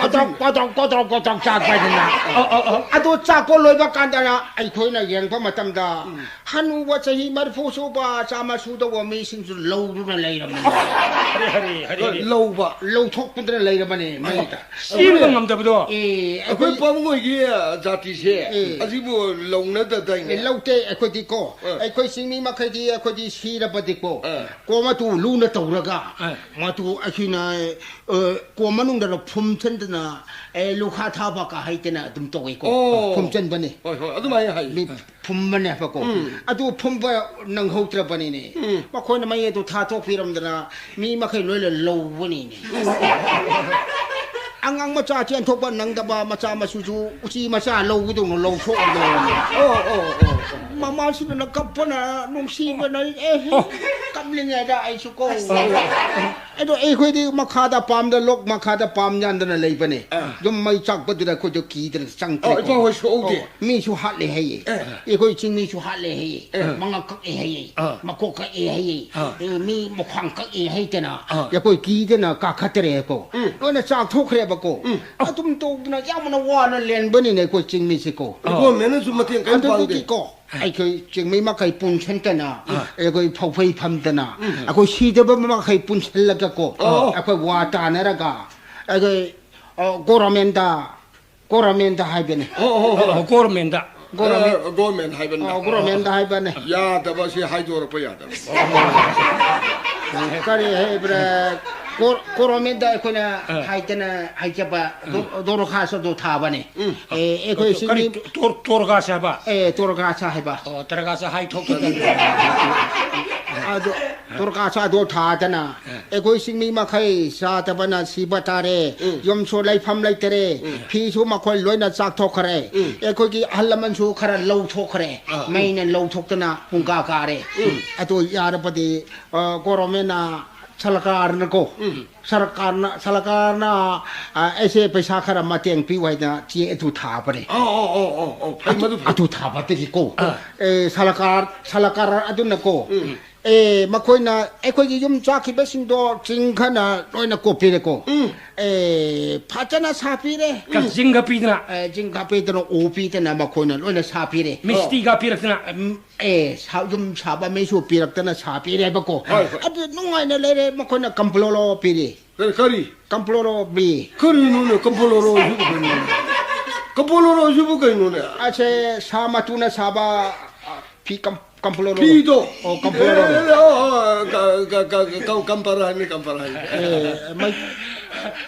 ꯀꯣꯗ꯭ꯔꯣꯛ, ꯀꯣꯗ꯭ꯔꯣꯛ, ꯀꯣꯗ꯭ꯔꯣꯛ, ꯀꯣꯗ꯭ꯔꯣꯛ ꯆꯥꯛꯄ ꯍꯥꯏꯗꯅ꯫ ꯑ, ꯑ, ꯑ꯫ ꯑꯗꯣ ꯆꯥꯛꯄ ꯂꯣꯏꯕ ꯀꯥꯟꯗ ꯑꯩꯈꯣꯏꯅ ꯌꯦꯡꯕ ꯃꯇꯝꯗ, ꯎꯝ꯫ ꯍꯅꯨꯕ ꯆꯍꯤ ꯃꯔꯤꯐꯨ ꯁꯨꯕ, ꯆꯥꯝꯃ ꯁꯨꯗꯧꯕ ꯃꯤꯁꯤꯡꯁꯨ ꯂꯧꯗꯨꯅ ꯂꯩꯔꯝꯃꯤ꯫ ꯍꯔꯦ, ꯍꯔꯦ, ꯍꯔꯦ, ꯍꯔꯦ꯫ ꯂꯧꯕ꯫ ꯂꯧꯊꯣꯛꯄꯗꯨꯅ ꯂꯩꯔꯕꯅꯦ ꯃꯩꯗ꯫ ꯆꯦꯟꯕ ꯉꯝꯗꯕꯗꯣ꯫ ꯑꯦ, ꯑꯩꯈꯣꯏ ꯑꯩꯈꯣꯏ ꯄꯥꯕꯨꯡ ꯍꯣꯏꯒꯤ ꯖꯥꯇꯤꯁꯦ, ꯑꯦ꯫ ꯑꯁꯤꯕꯨ ꯂꯧꯅꯗꯗꯥꯏꯅꯦ? ꯑꯦ, ꯂꯧꯗꯦ ꯑꯩꯈꯣꯏꯗꯤꯀꯣ꯫ ꯑ꯫ ꯑꯩꯈꯣꯏ ꯆꯤꯡꯃꯤ ꯃꯈꯩꯗꯤ ꯑꯩꯈꯣꯏꯗꯤ ꯁꯤꯔꯕꯗꯤꯀꯣ꯫ ꯑ꯫ ꯀꯣꯝ ꯑꯗꯨ ꯂꯨꯅ ꯇꯧꯔꯒ, ꯑ꯫ ꯃꯗꯨ ꯑꯩꯈꯣꯏꯅ, ꯑ, ꯀꯣꯝ ꯃꯅꯨꯡꯗ ꯐꯨꯝꯁꯤꯟꯗꯅ, ꯑꯦ, ꯂꯨꯈꯥ ꯊꯥꯕ ꯀꯥ ꯍꯩꯇꯅ ꯑꯗꯨꯝ ꯇꯧꯋꯤꯀꯣ꯫ ꯑꯣ꯫ ꯐꯨꯝꯖꯤꯟꯕꯅꯤ꯫ ꯍꯣꯏ, ꯍꯣꯏ, ꯑꯗꯨꯃꯥꯏꯅ ꯍꯥꯏ꯫ ꯃꯤ ꯐꯨꯝꯕꯅꯦꯕꯀꯣ꯫ ꯎꯝ꯫ ꯑꯗꯨ ꯐꯨꯝꯕ ꯅꯪꯍꯧꯗ꯭ꯔꯕꯅꯤꯅꯦ꯫ ꯎꯝ꯫ ꯃꯈꯣꯏꯅ ꯃꯩ ꯑꯗꯨ ꯊꯥꯊꯣꯛꯄꯤꯔꯝꯗꯅ ꯃꯤ ꯃꯈꯩ ꯂꯣꯏꯅ ꯂꯧꯕꯅꯤꯅꯦ꯫ ꯑꯉꯥꯡ ꯃꯆꯥ ꯆꯦꯟꯊꯣꯛꯄ ꯅꯪꯗꯕ ꯃꯆꯥ ꯃꯁꯨꯁꯨ ꯎꯆꯤ ꯃꯆꯥ ꯂꯧꯕꯗꯧꯅ ꯂꯧꯊꯣꯛꯑꯝꯗꯧꯅꯤ꯫ ꯑꯣ, ꯑꯣ, ꯑꯣ, ꯑꯣ꯫ ꯃꯃꯥꯁꯤꯅ ꯀꯞꯄꯅ ꯅꯨꯡꯁꯤꯕꯅ ꯑꯦ, ꯑꯣ꯫ ꯀꯞꯂꯤꯉꯩꯗ ꯑꯩꯁꯨ ꯀꯣ꯫ ꯑꯁ꯫ ꯑꯗꯣ ꯑꯩꯈꯣꯏꯗꯤ ꯃꯈꯥꯗ ꯄꯥꯝꯗ ꯂꯣꯛ ꯃꯈꯥꯗ ꯄꯥꯝ ꯌꯥꯟꯗꯅ ꯂꯩꯕꯅꯦ꯫ ꯑꯥ꯫ ꯑꯗꯨꯝ ꯃꯩ ꯆꯥꯛꯄꯗꯨꯗ ꯑꯩꯈꯣꯏꯗꯣ ꯀꯤꯗꯅ ꯆꯪꯗ꯭ꯔꯦ꯫ ꯑꯣ, ꯏꯄꯥ ꯍꯣꯏ ꯁꯣꯛꯍꯧꯗꯦ꯫ ꯑꯣ, ꯃꯤꯁꯨ ꯍꯥꯠꯂꯦ ꯍꯥꯏꯌꯦ꯫ ꯑꯦ꯫ ꯑꯩꯈꯣꯏ ꯆꯤꯡꯃꯤꯁꯨ ꯍꯥꯠꯂꯦ ꯍꯥꯏꯌꯦ꯫ ꯑꯦ꯫ ꯃꯉꯛ ꯀꯛꯑꯦ ꯍꯥꯏꯌꯦ꯫ ꯑꯥ꯫ ꯃꯀꯣꯛ ꯀꯛꯑꯦ ꯍꯥꯏꯌꯦ꯫ ꯑꯥ꯫ ꯑꯦ, ꯃꯤ ꯃꯈ꯭ꯋꯥꯡ ꯀꯛꯑꯦ ꯍꯥꯏꯗꯅ ꯑꯥ꯫ ꯑꯩꯈꯣꯏ ꯀꯤꯗꯅ ꯀꯥꯈꯠꯇ꯭ꯔꯦꯀꯣ꯫ ꯎꯝ꯫ ꯂꯣꯏꯅ ꯆꯥꯛꯊꯣꯛꯈ꯭ꯔꯦꯕꯀꯣ꯫ ꯎꯝ꯫ ꯑꯗꯨꯝ ꯇꯧꯗꯅ ꯌꯥꯝꯅ ꯋꯥꯅ ꯂꯦꯟꯕꯅꯤꯅꯦ ꯑꯩꯈꯣꯏ ꯆꯤꯡꯃꯤꯁꯤꯀꯣ꯫ ꯑꯥ꯫ ꯒꯣꯔꯃꯦꯟꯅꯁꯨ ꯃꯇꯦꯡ ꯀꯔꯤꯝ ꯄꯥꯡꯗꯦ꯫ ꯑꯗꯨꯗꯒꯤꯀꯣ ꯑꯩꯈꯣꯏ ꯆꯤꯡꯃꯤ ꯃꯈꯩ ꯄꯨꯟꯁꯤꯟꯗꯅ, ꯑꯥ꯫ ꯑꯩꯈꯣꯏ ꯐꯧꯐꯩ ꯐꯝꯗꯅ, ꯎꯝ꯫ ꯑꯩꯈꯣꯏ ꯁꯤꯗꯕ ꯃꯈꯩ ꯄꯨꯟꯁꯤꯜꯂꯒꯀꯣ, ꯑꯣ꯫ ꯑꯩꯈꯣꯏ ꯋꯥ ꯇꯥꯅꯔꯒ, ꯑꯩꯈꯣꯏ, ꯑ, ꯒꯣꯔꯃꯦꯟꯗ, ꯒꯣꯔꯃꯦꯟꯗ ꯍꯥꯏꯕꯅꯦ꯫ ꯑꯣ, ꯑꯣ, ꯑꯣ꯫ ꯑꯣ, ꯒꯣꯔꯃꯦꯟꯗ꯫ ꯒꯣꯔꯃꯦꯟ꯫ ꯑ, ꯒꯣꯔꯃꯦꯟ ꯍꯥꯏꯕꯅꯤ꯫ ꯑ, ꯒꯣꯔꯃꯦꯟꯗ ꯍꯥꯏꯕꯅꯦ꯫ ꯌꯥꯗꯕ ꯁꯤ ꯍꯥꯏꯗꯣꯔꯛꯄ ꯌꯥꯗꯕ꯫ ꯀꯔꯤ ꯍꯥꯏꯕ꯭ꯔꯥ? ꯒꯣꯔ-, ꯒꯣꯔꯃꯦꯟꯗ ꯑꯩꯈꯣꯏꯅ ꯑ꯫ ꯍꯥꯏꯗꯅ ꯍꯥꯏꯖꯕ ꯗꯣ-, ꯗꯣꯔꯈꯥꯁ ꯑꯗꯨ ꯊꯥꯕꯅꯦ꯫ ꯎꯝ꯫ ꯑꯦ, ꯑꯩꯈꯣꯏ ꯑꯗꯨ ꯀꯔꯤ ꯁꯤꯒꯤ ꯇꯣ-, ꯇꯣꯔ-, ꯇꯣꯔꯒꯥꯁ ꯍꯥꯏꯕ? ꯑꯦ, ꯇꯣꯔꯒꯥꯁ ꯍꯥꯏꯕ꯫ ꯑꯣ, ꯇꯣꯔꯒꯥꯁ ꯍꯥꯏ ꯊꯣꯛꯇꯗꯅ꯫ ꯑꯗꯣ ꯇꯣꯔꯒꯥꯁ ꯑꯗꯣ ꯊꯥꯗꯅ ꯑ꯫ ꯑꯩꯈꯣꯏ ꯆꯤꯡꯃꯤ ꯃꯈꯩ ꯆꯥꯗꯕꯅ ꯁꯤꯕ ꯇꯥꯔꯦ, ꯎꯝ꯫ ꯌꯨꯝꯁꯨ ꯂꯩꯐꯝ ꯂꯩꯇꯔꯦ, ꯎꯝ꯫ ꯐꯤꯁꯨ ꯃꯈꯣꯏ ꯂꯣꯏꯅ ꯆꯥꯛꯊꯣꯛꯈ꯭ꯔꯦ, ꯎꯝ꯫ ꯑꯩꯈꯣꯏꯒꯤ ꯑꯍꯜ ꯂꯃꯟꯁꯨ ꯈꯔ ꯂꯧꯊꯣꯛꯈ꯭ꯔꯦ, ꯑ, ꯎꯝ꯫ ꯃꯩꯅ ꯂꯧꯊꯣꯛꯇꯅ ꯄꯨꯡꯀꯥ ꯀꯥꯔꯦ꯫ ꯎꯝ꯫ ꯑꯗꯨ ꯌꯥꯔꯕꯗꯤ, ꯑ, ꯒꯣꯔꯃꯦꯟꯅ ꯁꯔꯀꯥꯔꯅꯀꯣ, ꯎꯝ꯫ ꯁꯔꯀꯥꯔꯅ, ꯁꯔꯀꯥꯔꯅ, ꯑ, ꯑꯩꯁꯦ ꯄꯩꯁꯥ ꯈꯔ ꯃꯇꯦꯡ ꯄꯤꯌꯨ ꯍꯥꯏꯗꯅ ꯆꯦ ꯑꯗꯨ ꯊꯥꯕꯅꯦ꯫ ꯑꯣ, ꯑꯣ, ꯑꯣ, ꯑꯣ, ꯑꯣ, ꯐꯩ ꯑꯗꯨ, ꯃꯗꯨ ꯐꯩ꯫ ꯑꯗꯨ ꯊꯥꯕꯗꯒꯤꯀꯣ, ꯑ꯫ ꯑꯦ, ꯁꯔꯀꯥꯔ, ꯁꯔꯀꯥꯔ ꯑꯗꯨꯅꯀꯣ, ꯎꯝ꯫ ꯑꯦ, ꯃꯈꯣꯏꯅ ꯑꯩꯈꯣꯏꯒꯤ ꯌꯨꯝ ꯆꯥꯈꯤꯕꯁꯤꯡꯗꯣ ꯆꯤꯡ ꯈꯅ ꯂꯣꯏꯅ ꯀꯣꯞꯄꯤꯔꯦꯀꯣ꯫ ꯎꯝ꯫ ꯑꯦ, ꯐꯖꯅ ꯁꯥꯄꯤꯔꯦ꯫ ꯀꯛꯆꯤꯡꯒ ꯄꯤꯗꯅ꯫ ꯑꯦ, ꯆꯤꯡ ꯀꯥꯄꯤꯗꯅ, ꯎ ꯄꯤꯗꯅ ꯃꯈꯣꯏꯅ ꯂꯣꯏꯅ ꯁꯥꯄꯤꯔꯦ꯫ ꯃꯤꯁꯇꯤꯒ ꯄꯤꯔꯛꯇꯅ꯫ ꯎꯝ, ꯑꯦ, ꯁꯥ-, ꯌꯨꯝ ꯁꯥꯕ ꯃꯤꯁꯨ ꯄꯤꯔꯛꯇꯅ ꯁꯥꯄꯤꯔꯦꯕꯀꯣ꯫ ꯍꯣꯏ, ꯍꯣꯏ꯫ ꯑꯗꯨ ꯅꯨꯡꯉꯥꯏꯅ ꯂꯩꯔꯦ꯫ ꯃꯈꯣꯏꯅ ꯀꯝꯄ꯭ꯂꯣꯂꯣ ꯄꯤꯔꯤ꯫ ꯀꯔꯤ, ꯀꯔꯤ? ꯀꯝꯄ꯭ꯂꯣꯂꯣ ꯄꯤ꯫ ꯀꯔꯤꯅꯣꯅꯦ, ꯀꯝꯄ꯭ꯂꯣꯂꯣ ꯍꯥꯏꯁꯤꯕꯨ ꯀꯩꯅꯣꯅꯦ? ꯀꯝꯄ꯭ꯂꯣꯂꯣ ꯍꯥꯏꯁꯤꯕꯨ ꯀꯩꯅꯣꯅꯦ? ꯑꯁꯦ, ꯁꯥ ꯃꯇꯨꯅ ꯁꯥꯕ, ꯑ, ꯐꯤ ꯀꯝ-, ꯀꯝꯄ꯭ꯂꯣꯂꯣ꯫ ꯐꯤꯗꯣ? ꯑꯣ, ꯀꯝꯄ꯭ꯂꯣꯂꯣ꯫ ꯑꯦ, ꯑꯦ, ꯑꯣ, ꯑꯣ, ꯀ-, ꯀ-, ꯀ-, ꯀ-, ꯀꯝ-, ꯀꯝꯄ꯭ꯂꯣꯂꯣ ꯍꯥꯏꯅꯤ, ꯀꯝꯄ꯭ꯂꯣꯂꯣ ꯍꯥꯏꯅꯤ꯫ ꯑꯦ, ꯃꯩ-,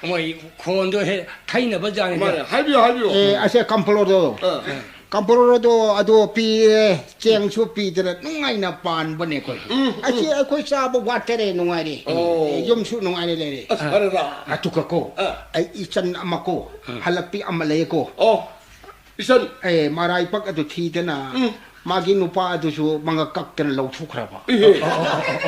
ꯃꯣꯏ ꯈꯣꯟꯗꯣ ꯍꯦꯛ ꯊꯩꯅꯕ ꯖꯥꯠꯅꯤꯗ꯫ ꯃꯥꯅꯦ, ꯍꯥꯏꯕꯤꯌꯨ, ꯍꯥꯏꯕꯤꯌꯨ꯫ ꯑꯦ, ꯑꯁꯦ, ꯀꯝꯄ꯭ꯂꯣꯂꯣ꯫ ꯑꯥ꯫ ꯀꯝꯄ꯭ꯂꯣꯂꯣꯗꯣ ꯑꯗꯣ ꯄꯤꯔꯦ, ꯆꯦꯡꯁꯨ ꯄꯤꯗꯅ ꯅꯨꯡꯉꯥꯏꯅ ꯄꯥꯟꯕꯅꯦ ꯑꯩꯈꯣꯏ꯫ ꯎꯝ, ꯎꯝ꯫ ꯑꯁꯤ ꯑꯩꯈꯣꯏ ꯆꯥꯕ ꯋꯥꯠꯇꯔꯦ, ꯅꯨꯡꯉꯥꯏꯔꯦ꯫ ꯑꯣ꯫ ꯑꯦ, ꯌꯨꯝꯁꯨ ꯅꯨꯡꯉꯥꯏꯅ ꯂꯩꯔꯦ꯫ ꯑꯁ, ꯐꯔꯦꯗ꯫ ꯑꯗꯨꯒꯀꯣ, ꯑꯥ꯫ ꯑꯩ ꯏꯆꯟ ꯑꯃꯀꯣ, ꯑꯥ꯫ ꯍꯜꯂꯛꯄꯤ ꯑꯃ ꯂꯩꯌꯦꯀꯣ꯫ ꯑꯣ, ꯏꯆꯟ꯫ ꯑꯦ, ꯃꯔꯥꯏꯕꯛ ꯑꯗꯨ ꯊꯤꯗꯅ, ꯎꯝ꯫ ꯃꯥꯒꯤ ꯅꯨꯄꯥ ꯑꯗꯨꯁꯨ ꯃꯉꯛ ꯀꯛꯇꯅ ꯂꯧꯊꯣꯛꯈ꯭ꯔꯕ꯫ ꯏꯍꯦ꯫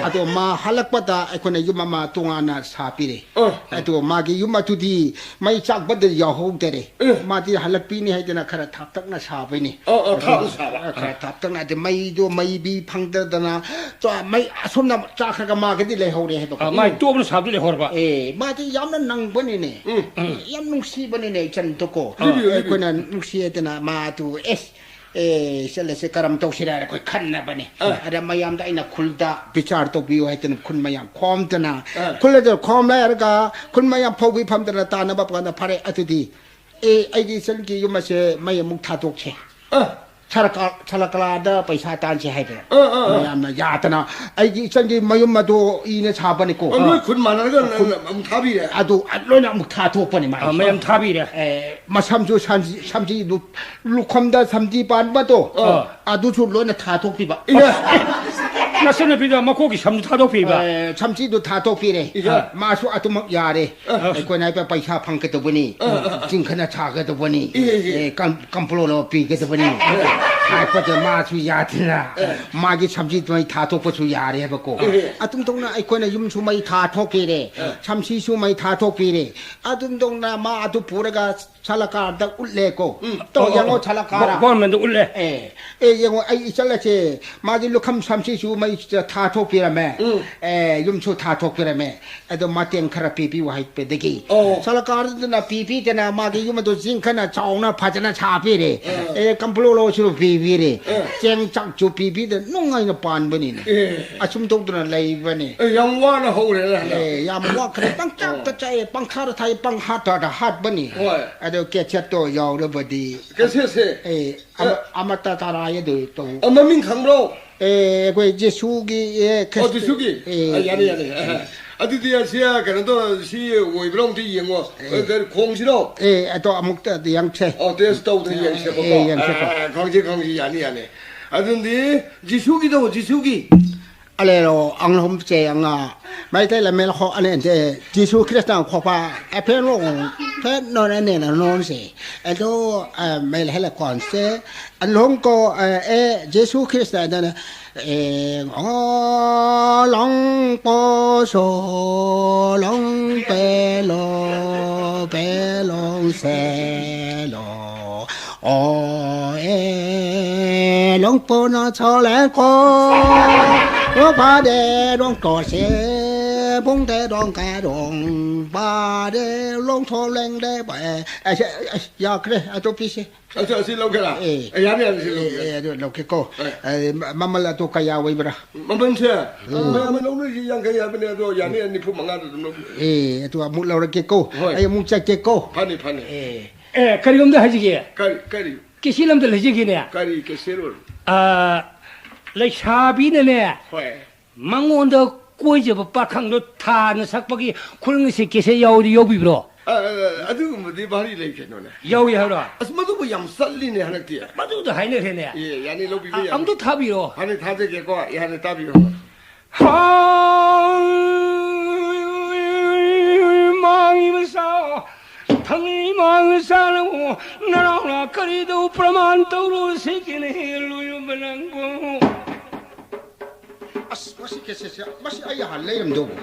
ꯑꯗꯣ ꯃꯥ ꯍꯜꯂꯛꯄꯗ ꯑꯩꯈꯣꯏꯅ ꯌꯨꯝ ꯑꯃ ꯇꯣꯉꯥꯟꯅ ꯁꯥꯄꯤꯔꯦ꯫ ꯑꯥ꯫ ꯑꯗꯣ ꯃꯥꯒꯤ ꯌꯨꯝ ꯑꯗꯨꯗꯤ ꯃꯩ ꯆꯥꯛꯄꯗ ꯌꯥꯎꯍꯧꯗꯔꯦ꯫ ꯑꯦ꯫ ꯃꯥꯗꯤ ꯍꯜꯂꯛꯄꯤꯅꯤ ꯍꯥꯏꯗꯅ ꯈꯔ ꯊꯥꯞꯇꯛꯅ ꯁꯥꯕꯩꯅꯦ꯫ ꯑꯣ, ꯑꯣ, ꯊꯥꯞꯅ ꯁꯥꯕ꯫ ꯑ, ꯈꯔ ꯊꯥꯞꯇꯛꯅ, ꯑꯗꯩ ꯃꯩꯗꯣ, ꯃꯩꯕꯤ ꯐꯪꯗꯗꯅ, ꯆꯣ-, ꯃꯩ ꯑꯁꯣꯝꯅ ꯆꯥꯈ꯭ꯔꯒ ꯃꯥꯒꯗꯤ ꯂꯩꯍꯧꯔꯦ ꯍꯥꯏꯕꯀꯣ꯫ ꯑ, ꯃꯥꯏ ꯇꯣꯞꯅ ꯁꯥꯕꯗꯤ ꯂꯩꯍꯧꯔꯕ? ꯑꯦ, ꯃꯥꯗꯤ ꯌꯥꯝꯅ ꯅꯪꯕꯅꯤꯅꯦ꯫ ꯎꯝ꯫ ꯌꯥꯝ ꯅꯨꯡꯁꯤꯕꯅꯤꯅꯦ ꯏꯆꯟꯗꯣꯀꯣ꯫ ꯂꯤꯕꯤꯌꯨ, ꯂꯤꯕꯤꯌꯨ꯫ ꯑꯩꯈꯣꯏꯅ ꯅꯨꯡꯁꯤ ꯍꯥꯏꯗꯅ ꯃꯥꯗꯨ, ꯑꯦꯁ, ꯑꯦ, ꯆꯠꯂꯁꯦ, ꯀꯔꯝ ꯇꯧꯁꯤꯔ ꯍꯥꯏꯅ ꯑꯩꯈꯣꯏ ꯈꯟꯅꯕꯅꯦ꯫ ꯑ꯫ ꯑꯗ ꯃꯌꯥꯝꯗ ꯑꯩꯅ ꯈꯨꯜꯗ ꯕꯤꯆꯥꯔ ꯇꯧꯕꯤꯌꯨ ꯍꯥꯏꯗꯅ ꯈꯨꯟ ꯃꯌꯥꯝ ꯈꯣꯝꯗꯅ, ꯑ꯫ ꯈꯨꯜ ꯑꯗꯨ ꯈꯣꯝ ꯂꯩꯔꯒ ꯈꯨꯟ ꯃꯌꯥꯝ ꯐꯧꯕꯤ ꯐꯝꯗꯅ ꯇꯥꯅꯕ ꯀꯥꯟꯗ ꯐꯔꯦ꯫ ꯑꯗꯨꯗꯤ, ꯑꯦ, ꯑꯩꯒꯤ ꯏꯆꯟꯒꯤ ꯌꯨꯝ ꯑꯁꯦ ꯃꯩ ꯑꯃꯨꯛ ꯊꯥꯗꯣꯛꯁꯦ꯫ ꯑ꯫ ꯁꯔꯀꯥꯔ, ꯁꯔꯀꯥꯔꯗ ꯄꯩꯁꯥ ꯇꯥꯟꯁꯦ ꯍꯥꯏꯗꯅ ꯑ, ꯑ, ꯑ꯫ ꯃꯌꯥꯝꯅ ꯌꯥꯗꯅ ꯑꯩꯒꯤ ꯏꯆꯟꯒꯤ ꯃꯌꯨꯝ ꯑꯗꯨ ꯏꯅ ꯁꯥꯕꯅꯤꯀꯣ꯫ ꯑ, ꯅꯣꯏ ꯈꯨꯟ ꯃꯥꯟꯅꯔꯒ ꯈꯨꯟ ꯅꯪꯅ ꯑꯃꯨꯛ ꯊꯥꯕꯤꯔꯦ? ꯑꯗꯨ ꯂꯣꯏꯅ ꯑꯃꯨꯛ ꯊꯥꯗꯣꯛꯄꯅꯤ ꯃꯥ꯫ ꯑ, ꯃꯌꯥꯝ ꯊꯥꯕꯤꯔꯦ꯫ ꯑꯦ, ꯃꯁꯝꯁꯨ ꯁꯝꯖꯤ-, ꯁꯝꯖꯤ ꯂꯨ-, ꯂꯨꯈꯝꯗ ꯁꯝꯖꯤ ꯄꯥꯟꯕꯗꯣ, ꯑ꯫ ꯑꯗꯨꯁꯨ ꯂꯣꯏꯅ ꯊꯥꯗꯣꯛꯄꯤꯕ꯫ ꯏꯌꯥ꯫ ꯅꯆꯟꯅꯨꯄꯤꯗꯣ ꯃꯀꯣꯛꯀꯤ ꯁꯝꯁꯨ ꯊꯥꯗꯣꯛꯄꯤꯕ? ꯑꯦ, ꯁꯝꯖꯤꯗꯨ ꯊꯥꯗꯣꯛꯄꯤꯔꯦ꯫ ꯏꯌꯥ꯫ ꯃꯥꯁꯨ ꯑꯗꯨꯃꯛ ꯌꯥꯔꯦ꯫ ꯑ꯫ ꯑꯩꯈꯣꯏꯅ ꯍꯥꯏꯕ ꯄꯩꯁꯥ ꯐꯪꯒꯗꯧꯕꯅꯤ, ꯑ, ꯑ, ꯑ꯫ ꯆꯤꯡꯈꯠꯅ ꯁꯥꯒꯗꯧꯕꯅꯤ, ꯏꯌꯦ, ꯏꯌꯦ꯫ ꯑꯦ, ꯀꯝ-, ꯀꯝꯄ꯭ꯂꯣꯂꯣ ꯄꯤꯒꯗꯧꯕꯅꯤ꯫ ꯑ꯫ ꯍꯥꯏꯄꯗ ꯃꯥꯁꯨ ꯌꯥꯗꯅ, ꯑꯦ꯫ ꯃꯥꯒꯤ ꯁꯝꯁꯤꯗꯨ ꯃꯩ ꯊꯥꯊꯣꯛꯄꯁꯨ ꯌꯥꯔꯦꯕꯀꯣ꯫ ꯑꯦ꯫ ꯑꯗꯨꯝ ꯇꯧꯅ ꯑꯩꯈꯣꯏꯅ ꯌꯨꯝꯁꯨ ꯃꯩ ꯊꯥꯊꯣꯛꯄꯤꯔꯦ, ꯑꯦ꯫ ꯁꯝꯁꯤꯁꯨ ꯃꯩ ꯊꯥꯊꯣꯛꯄꯤꯔꯦ꯫ ꯑꯗꯨꯝ ꯇꯧꯅ ꯃꯥ ꯑꯗꯨ ꯄꯨꯔꯒ ꯁꯂꯀꯥꯔꯗ ꯎꯠꯂꯦꯀꯣ꯫ ꯎꯝ꯫ ꯇꯧ ꯑꯣ, ꯌꯦꯡꯉꯣ, ꯑꯣ꯫ ꯁꯂꯀꯥꯔ꯫ ꯒꯣ-, ꯒꯣꯔꯃꯦꯟꯗ ꯎꯠꯂꯦ꯫ ꯑꯦ, ꯑꯦ, ꯌꯦꯡꯉꯣ, ꯑꯩ ꯏꯆꯜ ꯑꯁꯦ ꯃꯥꯒꯤ ꯂꯨꯈꯝ ꯁꯝꯁꯤꯁꯨ ꯃꯩ ꯊꯥꯊꯣꯛꯄꯤꯔꯝꯃꯦ꯫ ꯎꯝ꯫ ꯑꯦ, ꯌꯨꯝꯁꯨ ꯊꯥꯊꯣꯛꯄꯤꯔꯝꯃꯦ꯫ ꯑꯗꯣ ꯃꯇꯦꯡ ꯈꯔ ꯄꯤꯕꯤꯌꯨ ꯍꯥꯏꯕꯗꯒꯤ ꯑꯣ꯫ ꯁꯔꯀꯥꯔꯗꯨꯅ ꯄꯤꯕꯤꯗꯅ ꯃꯥꯒꯤ ꯌꯨꯝ ꯑꯗꯨ ꯆꯤꯡ ꯈꯅ ꯆꯥꯎꯅ ꯐꯖꯅ ꯁꯥꯕꯤꯔꯦ꯫ ꯑꯥ꯫ ꯑꯦ, ꯀꯝꯄ꯭ꯂꯣꯂꯣꯁꯨ ꯄꯤꯕꯤꯔꯦ꯫ ꯑꯥ꯫ ꯆꯦꯡ ꯆꯥꯛꯁꯨ ꯄꯤꯕꯤꯗꯅ ꯅꯨꯡꯉꯥꯏꯅ ꯄꯥꯟꯕꯅꯤꯅꯦ꯫ ꯑꯦ꯫ ꯑꯁꯨꯝ ꯇꯧꯗꯅ ꯂꯩꯕꯅꯤ꯫ ꯑꯦ, ꯌꯥꯝ ꯋꯥꯅ ꯍꯧꯔꯦꯅꯦ ꯍꯟꯗꯛ꯫ ꯑꯦ, ꯌꯥꯝ ꯋꯥꯈ꯭ꯔꯦ꯫ ꯄꯪꯆꯥꯛꯇ ꯑꯣ꯫ ꯆꯥꯛꯑꯦ, ꯄꯪꯊꯥꯗ ꯊꯥꯏ, ꯄꯪꯍꯥꯠꯇꯗ ꯍꯥꯠꯄꯅꯤ꯫ ꯍꯣꯏ꯫ ꯑꯗꯣ ꯀꯦꯁꯦꯠꯇꯣ ꯌꯥꯎꯔꯕꯗꯤ ꯀꯦꯁꯦꯠꯁꯦ? ꯑꯦ, ꯑꯃ-, ꯑꯦ꯫ ꯑꯃꯠꯇ ꯇꯥꯔꯥꯏ ꯑꯗꯨ ꯇꯧ꯫ ꯑ, ꯃꯃꯤꯡ ꯈꯪꯕ꯭ꯔꯣ? ꯑꯦ, ꯑꯩꯈꯣꯏ ꯖꯤꯁꯨꯒꯤ, ꯑꯦ, ꯑꯣ, ꯈ꯭ꯔꯤꯁ-, ꯖꯤꯁꯨꯒꯤ? ꯑꯦ, ꯑ, ꯌꯥꯅꯤ, ꯌꯥꯅꯤ꯫ ꯑꯦ꯫ ꯑꯗꯨꯗꯤ ꯑꯁꯤ, ꯑ, ꯀꯩꯅꯣ ꯇꯧ, ꯁꯤ ꯑꯣꯏꯕ꯭ꯔꯥ ꯑꯝꯇ ꯌꯦꯡꯉꯣ꯫ ꯑꯦ꯫ ꯑ, ꯀꯔꯤ ꯈꯣꯡꯁꯤꯔꯣ? ꯑꯦ, ꯑꯗꯣ ꯑꯃꯨꯛꯇ ꯌꯦꯡꯁꯦ꯫ ꯑꯣ, test ꯇꯧꯗꯅ ꯌꯦꯡꯁꯦꯕꯀꯣ꯫ ꯑꯦ, ꯌꯦꯡꯁꯦꯀꯣ꯫ ꯑ, ꯑ, ꯈꯪꯁꯤ, ꯈꯪꯁꯤ, ꯌꯥꯅꯤ, ꯌꯥꯅꯤ꯫ ꯑꯗꯨꯗꯤ ꯖꯤꯁꯨꯒꯤꯗꯣ, ꯖꯤꯁꯨꯒꯤ꯫ ꯑꯂꯦꯔꯣ, ꯑꯪꯂꯣꯝ ꯆꯦ ꯑꯉꯥ, ꯃꯩꯇꯩ ꯂꯝꯃꯦꯜ ꯍꯣ ꯑꯅꯦꯟꯁꯦ, ꯖꯤꯁꯨ ꯈ꯭ꯔꯤꯁꯇ ꯈꯣꯄ, ꯑꯦꯐꯦꯟ ꯂꯣꯡ, ꯐꯦꯠ ꯅꯣꯟ ꯑꯅꯦꯅ ꯅꯣꯟꯁꯦ꯫ ꯑꯗꯣ, ꯑ, ꯃꯩꯜ ꯍꯦꯂ ꯀꯣꯟꯁꯦ, ꯑꯂꯣꯡ ꯀꯣ, ꯑ, ꯑꯦ, ꯖꯤꯁꯨ ꯈ꯭ꯔꯤꯁꯇ ꯑꯗꯅ, ꯑꯦ, ꯑꯣ, ꯂꯣꯡ ꯄꯣ ꯁꯣ, ꯂꯣꯡ ꯄꯦ ꯂꯣ, ꯄꯦ ꯂꯣꯡ ꯁꯦ ꯂꯣ꯫ ꯑꯣ ꯑꯦ ꯂꯣꯡ ꯄꯣꯅ ꯆꯣꯂꯦꯡ ꯀꯣ ꯂꯣ ꯄꯥꯗꯦ ꯂꯣꯡ ꯇꯣꯁꯦ ꯄꯨꯡ ꯇꯦ ꯂꯣꯡ ꯀꯥ ꯂꯣꯡ ꯄꯥꯗꯦ ꯂꯣꯡ ꯊꯣ ꯂꯦꯡ ꯗꯦ ꯄꯥ ꯑꯦ ꯑꯁꯦ ꯑꯁ ꯌꯥꯈ꯭ꯔꯦ ꯑꯇꯣꯞꯄꯤꯁꯦ꯫ ꯑꯁꯤ, ꯑꯁꯤ ꯂꯧꯒꯦꯔꯥ? ꯑꯦ꯫ ꯑꯦ, ꯌꯥꯅꯤ, ꯌꯥꯅꯤ, ꯁꯤ ꯂꯧꯒꯦ꯫ ꯑꯦ, ꯑꯗꯨ ꯂꯧꯒꯦꯀꯣ꯫ ꯑꯦ꯫ ꯑꯦ, ꯃ-, ꯃꯃꯜ ꯑꯗꯨ ꯀꯌꯥ ꯑꯣꯏꯕ꯭ꯔꯥ? ꯃꯃꯜꯁꯦ? ꯎꯝ꯫ ꯃꯌꯥꯝ ꯂꯧꯅꯔꯤꯁꯤ ꯌꯥꯡꯈꯩ ꯍꯥꯏꯕꯅꯦ, ꯑꯗꯣ ꯌꯥꯅꯤ, ꯅꯤꯐꯨ ꯃꯉꯥꯗ ꯑꯗꯨꯝ ꯂꯧꯒꯦ꯫ ꯑꯦ, ꯑꯗꯨ ꯑꯃꯨꯛ ꯂꯧꯔꯛꯀꯦꯀꯣ꯫ ꯍꯣꯏ꯫ ꯑꯩ ꯑꯃꯨꯛ ꯆꯠꯀꯦꯀꯣ꯫ ꯐꯅꯤ, ꯐꯅꯤ꯫ ꯑꯦ꯫ ꯑꯦ, ꯀꯔꯤꯔꯣꯝꯗ ꯍꯥꯏꯁꯤꯒꯦ? ꯀꯔꯤ, ꯀꯔꯤ? ꯀꯦꯁꯦꯠ ꯑꯝꯇ ꯂꯩꯖꯒꯦꯅꯦ꯫ ꯀꯔꯤ ꯀꯦꯁꯦꯠ ꯑꯣꯏ? ꯑꯥ, ꯂꯩꯁꯥꯕꯤꯅꯅꯦ꯫ ꯍꯣꯏ꯫ ꯃꯉꯣꯟꯗ ꯀꯣꯏꯖꯕ ꯄꯥꯈꯪꯗꯣ ꯊꯥꯅ ꯁꯛꯄꯒꯤ ꯈꯨꯔꯪ ꯏꯁꯩ ꯀꯦꯁꯦꯠ ꯌꯥꯎꯔꯗꯤ ꯌꯥꯎꯕꯤꯕ꯭ꯔꯣ? ꯑ, ꯑ, ꯑꯗꯨꯒꯨꯝꯕꯗꯤ ꯚꯥꯔꯤ ꯂꯩ ꯀꯩꯅꯣꯅꯦ꯫ ꯌꯥꯎꯏ ꯍꯥꯏꯔꯣ? ꯑꯁ, ꯃꯗꯨꯕꯨ ꯌꯥꯝ ꯆꯠꯂꯤꯅꯦ ꯍꯟꯗꯛꯇꯤ꯫ ꯃꯗꯨꯗ ꯍꯥꯏꯅꯈ꯭ꯔꯦꯅꯦ꯫ ꯑꯦ, ꯌꯥꯅꯤ, ꯂꯧꯕꯤꯕ ꯑ, ꯌꯥꯅꯤ꯫ ꯑꯝꯇ ꯊꯥꯕꯤꯔꯣ꯫ ꯍꯥꯟꯅ ꯊꯥꯖꯒꯦꯀꯣ, ꯑꯩ ꯍꯥꯟꯅ ꯇꯥꯕꯤꯔꯣ꯫ ꯍꯥꯎ, ꯃꯥꯡꯉꯤꯕ ꯁꯥ, ꯊꯪꯉꯤ ꯋꯥꯡ ꯁꯥꯅꯕꯨ ꯅꯅꯥꯎꯅ ꯀꯔꯤꯗꯧ ꯄ꯭ꯔꯃꯥꯟ ꯇꯧꯔꯨ ꯁꯤꯒꯤꯅꯤ ꯂꯣꯏꯔꯨꯕ ꯅꯪꯕꯨ꯫ ꯑꯁ, ꯃꯁꯤ ꯀꯦꯁꯦꯠꯁꯦ, ꯃꯁꯤ ꯑꯩ ꯍꯥꯟꯅ ꯂꯩꯔꯝꯗꯧꯕ꯫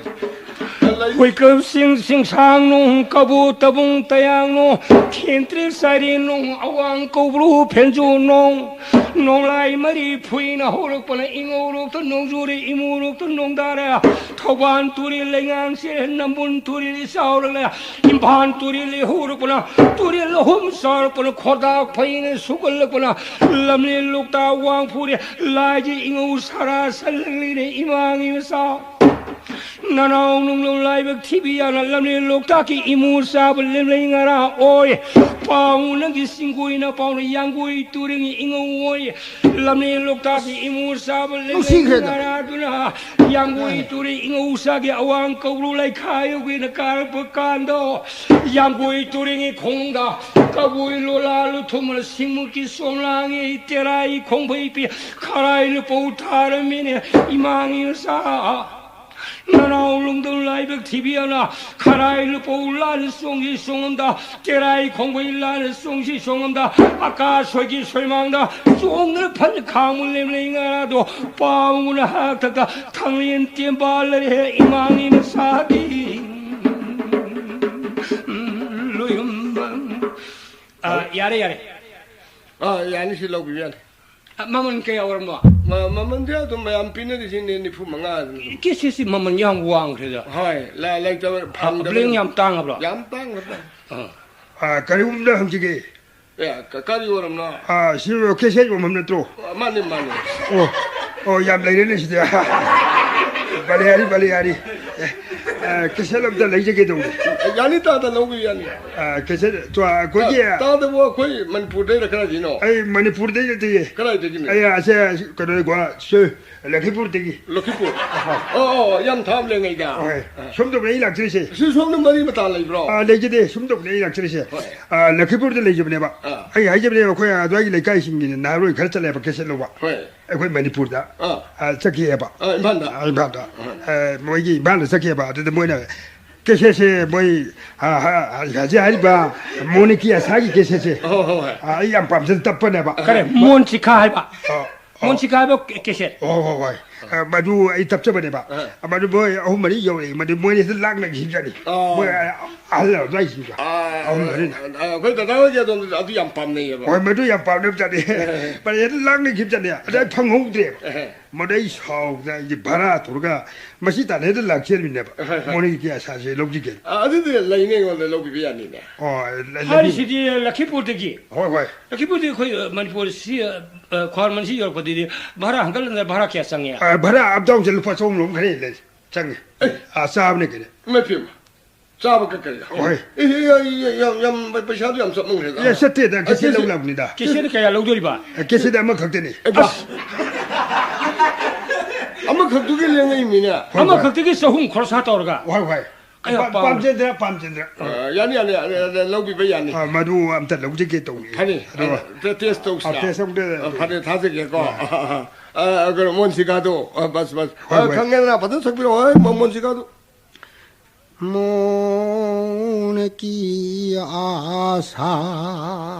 ꯍꯨꯏꯀꯞꯁꯤꯡ ꯁꯤꯡꯁꯥꯡ ꯅꯨꯡ, ꯀꯕꯨ ꯇꯕꯨꯡ ꯇꯌꯥꯡ ꯅꯨꯡ, ꯊꯦꯟꯇ꯭ꯔꯤꯛ ꯆꯥꯏꯔꯤ ꯅꯨꯡ, ꯑꯋꯥꯡ ꯀꯧꯕ꯭ꯔꯨ ꯐꯦꯟꯖꯨ ꯅꯨꯡ, ꯅꯣꯡꯂꯥꯏ ꯃꯔꯤ ꯐꯨꯏꯅ ꯍꯧꯔꯛꯄꯅ ꯏꯉꯧꯔꯣꯛꯇ ꯅꯣꯡꯖꯨꯔꯦ, ꯏꯃꯨꯔꯣꯛꯇ ꯅꯣꯡꯗꯥꯔꯦ, ꯊꯧꯕꯥꯜ ꯇꯨꯔꯦꯜ ꯂꯩꯉꯥꯡꯁꯦ, ꯅꯝꯕꯨꯜ ꯇꯨꯔꯦꯜ ꯆꯥꯎꯔꯛꯂꯦ, ꯏꯝꯐꯥꯜ ꯇꯨꯔꯦꯜ ꯍꯧꯔꯛꯄꯅ, ꯇꯨꯔꯦꯜ ꯑꯍꯨꯝ ꯆꯥꯎꯔꯛꯄꯅ, ꯈꯣꯗꯥꯛ ꯐꯩꯅ ꯁꯨꯒꯠꯂꯛꯄꯅ, ꯂꯝꯂꯦꯟ ꯂꯣꯛꯇꯥꯛ ꯋꯥꯡ ꯐꯨꯔꯦ, ꯂꯥꯏꯒꯤ ꯏꯉꯧ ꯁꯥꯔꯥ ꯁꯜꯂꯛꯂꯤꯅꯦ ꯏꯃꯥꯒꯤ ꯃꯆꯥ꯫ ꯅꯅꯥꯎ ꯅꯨꯡꯂꯧ ꯂꯥꯏꯕꯛ ꯊꯤꯕꯤ ꯌꯥꯅ ꯂꯝꯂꯦꯟ ꯂꯣꯛꯇꯥꯛꯀꯤ ꯏꯃꯨ ꯆꯥꯕ ꯂꯦꯝꯂꯩ ꯉꯔꯥ ꯑꯣꯏ꯫ ꯄꯥꯎ ꯅꯪꯒꯤ ꯆꯤꯡꯒꯣꯏꯅ ꯄꯥꯎꯅ ꯌꯥꯡꯒꯣꯏ ꯇꯨꯔꯦꯟꯒꯤ ꯏꯉꯧ ꯑꯣꯏ꯫ ꯂꯝꯂꯦꯟ ꯂꯣꯛꯇꯥꯛꯀꯤ ꯏꯃꯨ ꯆꯥꯕ ꯂꯦꯝꯂꯩ ꯅꯨꯡꯁꯤꯈ꯭ꯔꯦꯗ꯫ ꯉꯔꯥꯗꯨꯅ ꯌꯥꯡꯒꯣꯏ ꯇꯨꯔꯦꯟ ꯏꯉꯧ ꯆꯥꯒꯤ ꯑꯋꯥꯡ ꯀꯧꯕ꯭ꯔꯨ ꯂꯩꯈꯥꯏ ꯌꯧꯒꯦꯅ ꯀꯥꯔꯛꯄ ꯀꯥꯟꯗꯣ ꯌꯥꯡꯒꯣꯏ ꯇꯨꯔꯦꯟꯒꯤ ꯈꯣꯡꯗ ꯀꯕꯨꯏ ꯂꯣꯂꯥ ꯂꯨꯊꯨꯝꯅ ꯁꯤꯡꯃꯨꯛꯀꯤ ꯆꯣꯝꯂꯥꯡꯉꯤ ꯇꯦꯔꯥꯏ ꯈꯣꯡꯕꯩ ꯄꯤ ꯈꯔꯥꯏ ꯂꯨꯄꯧ ꯊꯥꯔꯝꯃꯤꯅꯦ ꯏꯃꯥꯒꯤ ꯃꯆꯥ꯫ ꯅꯅꯥꯎ ꯂꯣꯡꯗꯝ ꯂꯥꯏꯕꯛ ꯊꯤꯕꯤ ꯑꯅ ꯈꯔꯥꯏ ꯂꯨꯄꯧ ꯂꯥꯟ ꯆꯣꯡꯁꯤ ꯆꯣꯡꯉꯝꯗ ꯇꯦꯔꯥꯏ ꯈꯣꯡꯕꯩ ꯂꯥꯟ ꯆꯣꯡꯁꯤ ꯆꯣꯡꯉꯝꯗ ꯑꯀꯥ ꯁꯣꯏꯒꯤ ꯁꯣꯏꯃꯥꯡꯗ ꯆꯣꯡꯗꯅ ꯐꯟ ꯈꯥꯡꯕ ꯂꯦꯝꯂꯩ ꯉꯔꯥꯗꯣ ꯄꯥꯎꯅ ꯍꯥꯛꯇꯛꯇ ꯊꯥꯡꯂꯦꯟ ꯇꯦꯝꯕꯥ ꯂꯩꯔꯦ ꯏꯃꯥꯒꯤ ꯃꯆꯥꯒꯤ ꯂꯣꯏꯔꯝꯕ꯫ ꯑ, ꯌꯥꯔꯦ, ꯌꯥꯔꯦ꯫ ꯑ, ꯌꯥꯅꯤ, ꯁꯤ ꯂꯧꯕꯤꯕ ꯌꯥꯅꯤ꯫ ꯑ, ꯃꯃꯜ ꯀꯌꯥ ꯑꯣꯏꯔꯝꯕ? ꯃ-, ꯃꯃꯜꯁꯦ ꯑꯗꯨꯝ ꯃꯌꯥꯝ ꯄꯤꯅꯔꯤꯁꯤꯅꯦ, ꯅꯤꯐꯨ ꯃꯉꯥ ꯑꯗꯨꯝ꯫ ꯀꯦꯁꯦꯠꯁꯤ ꯃꯃꯜ ꯌꯥꯝ ꯋꯥꯡꯈ꯭ꯔꯦꯗ꯫ ꯍꯣꯏ, ꯂ-, ꯂꯩꯇꯕ, ꯑ, ꯐꯪꯗꯕ ꯕ꯭ꯂꯦꯡ ꯑꯗꯨꯝ꯫ ꯌꯥꯝ ꯇꯥꯡꯉꯕ꯭ꯔꯣ? ꯌꯥꯝ ꯇꯥꯡꯈ꯭ꯔꯕ꯫ ꯑ꯫ ꯑ, ꯀꯔꯤꯒꯨꯝꯕꯗ ꯍꯪꯖꯒꯦ? ꯑꯦ, ꯀ-, ꯀꯔꯤ ꯑꯣꯏꯔꯝꯅꯣ? ꯑ, ꯁꯤ ꯀꯦꯁꯦꯠ ꯌꯣꯟꯐꯝ ꯅꯠꯇ꯭ꯔꯣ? ꯑ, ꯃꯥꯅꯤ, ꯃꯥꯅꯤ꯫ ꯑꯣ, ꯑꯣ, ꯌꯥꯝ ꯂꯩꯔꯦꯅꯦ ꯁꯤꯗꯤ꯫ ꯕꯥꯂꯤꯍꯥꯔꯤ, ꯕꯥꯂꯤꯍꯥꯔꯤ꯫ ꯑꯦ, ꯑ, ꯀꯦꯁꯦꯠ ꯑꯝꯇ ꯂꯩꯖꯒꯦ ꯇꯧꯕꯅꯦ꯫ ꯌꯥꯅꯤ, ꯇꯥꯗ ꯂꯧꯕ ꯌꯥꯅꯤ꯫ ꯑ, ꯀꯦꯁꯦꯠ, ꯇꯣ, ꯑꯩꯈꯣꯏꯒꯤ ꯇꯥ-, ꯇꯥꯗꯕꯨ ꯑꯩꯈꯣꯏ ꯃꯅꯤꯄꯨꯔꯗꯩꯔ ꯀꯗꯥꯏꯗꯩꯅꯣ? ꯑꯩ ꯃꯅꯤꯄꯨꯔꯗꯩ ꯅꯠꯇꯦꯌꯦ꯫ ꯀꯗꯥꯏꯗꯒꯤꯅꯣ? ꯑꯩ ꯑꯁꯦ ꯀꯩꯅꯣ, ꯒꯣ-, ꯁꯦ, ꯂꯈꯤꯄꯨꯔꯗꯒꯤ꯫ ꯂꯈꯤꯄꯨꯔ? ꯑꯍꯣꯏ꯫ ꯑꯣ, ꯑꯣ, ꯌꯥꯝ ꯊꯥꯞꯂꯦꯉꯩꯗ꯫ ꯍꯣꯏ꯫ ꯑ꯫ ꯁꯣꯝꯗꯕꯨꯅꯦ ꯑꯩ ꯂꯥꯛꯆꯔꯤꯁꯦ꯫ ꯁꯤ ꯁꯣꯝꯗ ꯃꯔꯤ ꯃꯇꯥ ꯂꯩꯕ꯭ꯔꯣ? ꯑ, ꯂꯩꯖꯗꯦ, ꯁꯣꯝꯗꯕꯨꯅꯦ ꯑꯩ ꯂꯥꯛꯆꯔꯤꯁꯦ꯫ ꯍꯣꯏ꯫ ꯑ, ꯂꯈꯤꯄꯨꯔꯗ ꯂꯩꯖꯕꯅꯦꯕ꯫ ꯑ꯫ ꯑꯩ ꯍꯥꯏꯖꯕꯅꯦꯕ, ꯑꯩꯈꯣꯏ ꯑꯗꯨꯋꯥꯏꯒꯤ ꯂꯩꯀꯥꯏꯁꯤꯡꯒꯤꯅꯦ ꯅꯍꯥꯔꯣꯜ ꯈꯔ ꯆꯠꯂꯦꯕ ꯀꯦꯁꯦꯠ ꯂꯧꯕ꯫ ꯍꯣꯏ꯫ ꯑꯩꯈꯣꯏ ꯃꯅꯤꯄꯨꯔꯗ꯫ ꯑ꯫ ꯑ, ꯆꯠꯈꯤꯑꯕ꯫ ꯑ, ꯏꯝꯐꯥꯜꯗ? ꯑ, ꯏꯝꯐꯥꯜꯗ꯫ ꯑ꯫ ꯑ, ꯃꯣꯏꯒꯤ ꯏꯝꯐꯥꯜꯗ ꯆꯠꯈꯤꯑꯕ꯫ ꯑꯗꯨꯗ ꯃꯣꯏꯅ ꯀꯦꯁꯦꯠꯁꯦ ꯃꯣꯏ, ꯑ, ꯍ-, ꯍ-, ꯍꯧꯖꯤꯛ ꯍꯥꯏꯔꯤꯕ ꯃꯣꯅꯤꯀꯤ ꯑꯁꯥꯒꯤ ꯀꯦꯁꯦꯠꯁꯦ꯫ ꯍꯣꯏ, ꯍꯣꯏ, ꯍꯣꯏ꯫ ꯑ, ꯑꯩ ꯌꯥꯝ ꯄꯥꯝꯖꯅ ꯇꯞꯄꯅꯦꯕ꯫ ꯀꯔꯤ? ꯃꯣꯟ ꯁꯤꯈꯥ ꯍꯥꯏꯕ? ꯑ, ꯑ꯫ ꯃꯣꯟ ꯁꯤꯈꯥ ꯍꯥꯏꯕ ꯀꯦ-, ꯀꯦꯁꯦꯠ? ꯍꯣꯏ, ꯍꯣꯏ, ꯍꯣꯏ꯫ ꯑ, ꯃꯗꯨ ꯑꯩ ꯇꯞꯆꯕꯅꯦꯕ꯫ ꯑ꯫ ꯃꯗꯨ ꯃꯣꯏ ꯑꯍꯨꯝ ꯃꯔꯤ ꯌꯧꯔꯛꯏ꯫ ꯃꯗꯨ ꯃꯣꯏ ꯍꯦꯛꯇ ꯂꯥꯡꯅꯈꯤꯕꯖꯥꯠꯅꯤ꯫ ꯑ꯫ ꯃꯣꯏ ꯑꯍꯜ ꯑꯗꯨꯋꯥꯏꯁꯤꯡꯗꯣ꯫ ꯑ, ꯑꯍꯨꯝ ꯃꯔꯤꯅ꯫ ꯑ, ꯑꯩꯈꯣꯏ ꯗꯗꯥ ꯍꯣꯏꯒꯤ ꯑꯗꯣꯝꯗ ꯑꯗꯨ ꯌꯥꯝ ꯄꯥꯝꯅꯩꯌꯦꯕ꯫ ꯍꯣꯏ, ꯃꯗꯨ ꯌꯥꯝ ꯄꯥꯝꯅꯕꯖꯥꯠꯅꯤ꯫ ꯑ꯫ ꯃꯗꯨ ꯍꯦꯛꯇ ꯂꯥꯡꯅꯈꯤꯕꯖꯥꯠꯅꯤ꯫ ꯑꯗ ꯑꯩ ꯐꯪꯍꯧꯗ꯭ꯔꯦꯕ꯫ ꯑ꯫ ꯃꯗꯩ ꯁꯥꯎꯗꯅ ꯑꯩꯁꯦ ꯚꯔꯥ ꯊꯣꯔꯒ ꯃꯁꯤ ꯇꯥꯟꯅ ꯍꯦꯛꯇ ꯂꯥꯛꯆꯔꯤꯅꯦꯕ꯫ ꯍꯣꯏ, ꯍꯣꯏ꯫ ꯃꯣꯔꯦꯒꯤ ꯑꯁꯥꯁꯦ ꯂꯧꯖꯒꯦ꯫ ꯑ, ꯑꯗꯨꯗꯤ ꯂꯩꯅꯦ, ꯑꯩꯉꯣꯟꯗ ꯂꯧꯕꯤꯕ ꯌꯥꯅꯤꯅꯦ꯫ ꯑꯣ, ꯂꯩ-, ꯂꯩꯕꯤ-, ꯍꯥꯏꯔꯤꯁꯤꯗꯤ ꯂꯈꯤꯄꯨꯔꯗꯒꯤ꯫ ꯍꯣꯏ, ꯍꯣꯏ꯫ ꯂꯈꯤꯄꯨꯔꯗꯒꯤ ꯑꯩꯈꯣꯏ, ꯑ, ꯃꯅꯤꯄꯨꯔꯁꯤ, ꯑ, ꯑ, ꯈ꯭ꯋꯥꯔ ꯃꯅꯤꯁꯤ ꯌꯧꯔꯛꯄꯗꯗꯤ ꯚꯔꯥ ꯍꯟꯒꯠ ꯍꯟꯗ ꯚꯔꯥ ꯀꯌꯥ ꯆꯪꯉꯦ? ꯑ, ꯚꯔꯥ ꯑꯞ ꯗꯥꯎꯟꯁꯦ ꯂꯨꯄꯥ ꯆꯍꯨꯝ ꯂꯣꯝ ꯈꯔ ꯍꯦꯜꯂꯦ꯫ ꯆꯪꯉꯦ꯫ ꯑꯦ꯫ ꯑ, ꯆꯥꯕꯅꯦ ꯀꯩꯅꯣ꯫ ꯏꯃꯥꯏ ꯄꯦꯝꯃ꯫ ꯆꯥꯕ ꯀꯛꯀꯅꯤ꯫ ꯍꯣꯏ꯫ ꯑꯦ, ꯑꯦ, ꯑꯦ, ꯑꯦ, ꯌꯥꯝ, ꯌꯥꯝ, ꯄꯩꯁꯥꯗꯨ ꯌꯥꯝ ꯆꯠꯃꯟꯈ꯭ꯔꯦꯗ꯫ ꯑꯦ, ꯆꯠꯇꯦꯗ, ꯑ, ꯀꯦꯁꯦꯠ ꯀꯦꯁꯦꯠ, ꯂꯧ ꯂꯥꯛꯄꯅꯤꯗ꯫ ꯀꯦꯁꯦꯠ ꯀꯌꯥ ꯂꯧꯗꯣꯔꯤꯕ? ꯑ, ꯀꯦꯁꯦꯠ ꯑꯃꯈꯛꯇꯅꯤ꯫ ꯑꯦ, ꯕꯥ꯫ ꯑꯃꯈꯛꯇꯨꯒꯤ ꯂꯦꯡꯉꯛꯏꯃꯤꯅꯦ꯫ ꯍꯣꯏ, ꯍꯣꯏ꯫ ꯑꯃꯈꯛꯇꯒꯤ ꯆꯍꯨꯝ ꯈꯣꯔꯁꯥ ꯇꯧꯔꯒ? ꯍꯣꯏ, ꯍꯣꯏ꯫ ꯑꯌꯥ, ꯄꯥꯝ-, ꯄꯥꯝ-, ꯄꯥꯝꯖꯗ꯭ꯔꯥ, ꯄꯥꯝꯖꯗ꯭ꯔꯥ? ꯑ, ꯌꯥꯅꯤ, ꯌꯥꯅꯤ, ꯌꯥꯅꯤ, ꯌꯥꯅꯤ, ꯂꯧꯕꯤꯕ ꯌꯥꯅꯤ꯫ ꯑ, ꯃꯗꯨ ꯑꯝꯇ ꯂꯧꯖꯒꯦ ꯇꯧꯅꯤ꯫ ꯐꯅꯤ, ꯑꯗꯣ, ꯑ, ꯇꯦ-, ꯇꯦꯁ ꯇꯧꯁꯤꯔꯥ? ꯑ, ꯇꯦꯁ ꯑꯝꯇ ꯑ, ꯐꯅꯤ, ꯊꯥꯖꯒꯦꯀꯣ꯫ ꯑ꯫ ꯑ, ꯀꯩꯅꯣ, ꯃꯣꯟꯁꯤꯀꯥꯗꯣ꯫ ꯑ, ꯕꯁ, ꯕꯁ꯫ ꯍꯣꯏ, ꯑ, ꯍꯣꯏ꯫ ꯈꯪꯉꯦꯗꯅ, ꯐꯖꯅ ꯁꯛꯄꯤꯔꯣ꯫ ꯍꯣꯏ, ꯃꯣ-, ꯃꯣꯟꯁꯤꯀꯥꯗꯣ꯫ ꯃꯣꯟꯀꯤ ꯑꯥꯁꯥ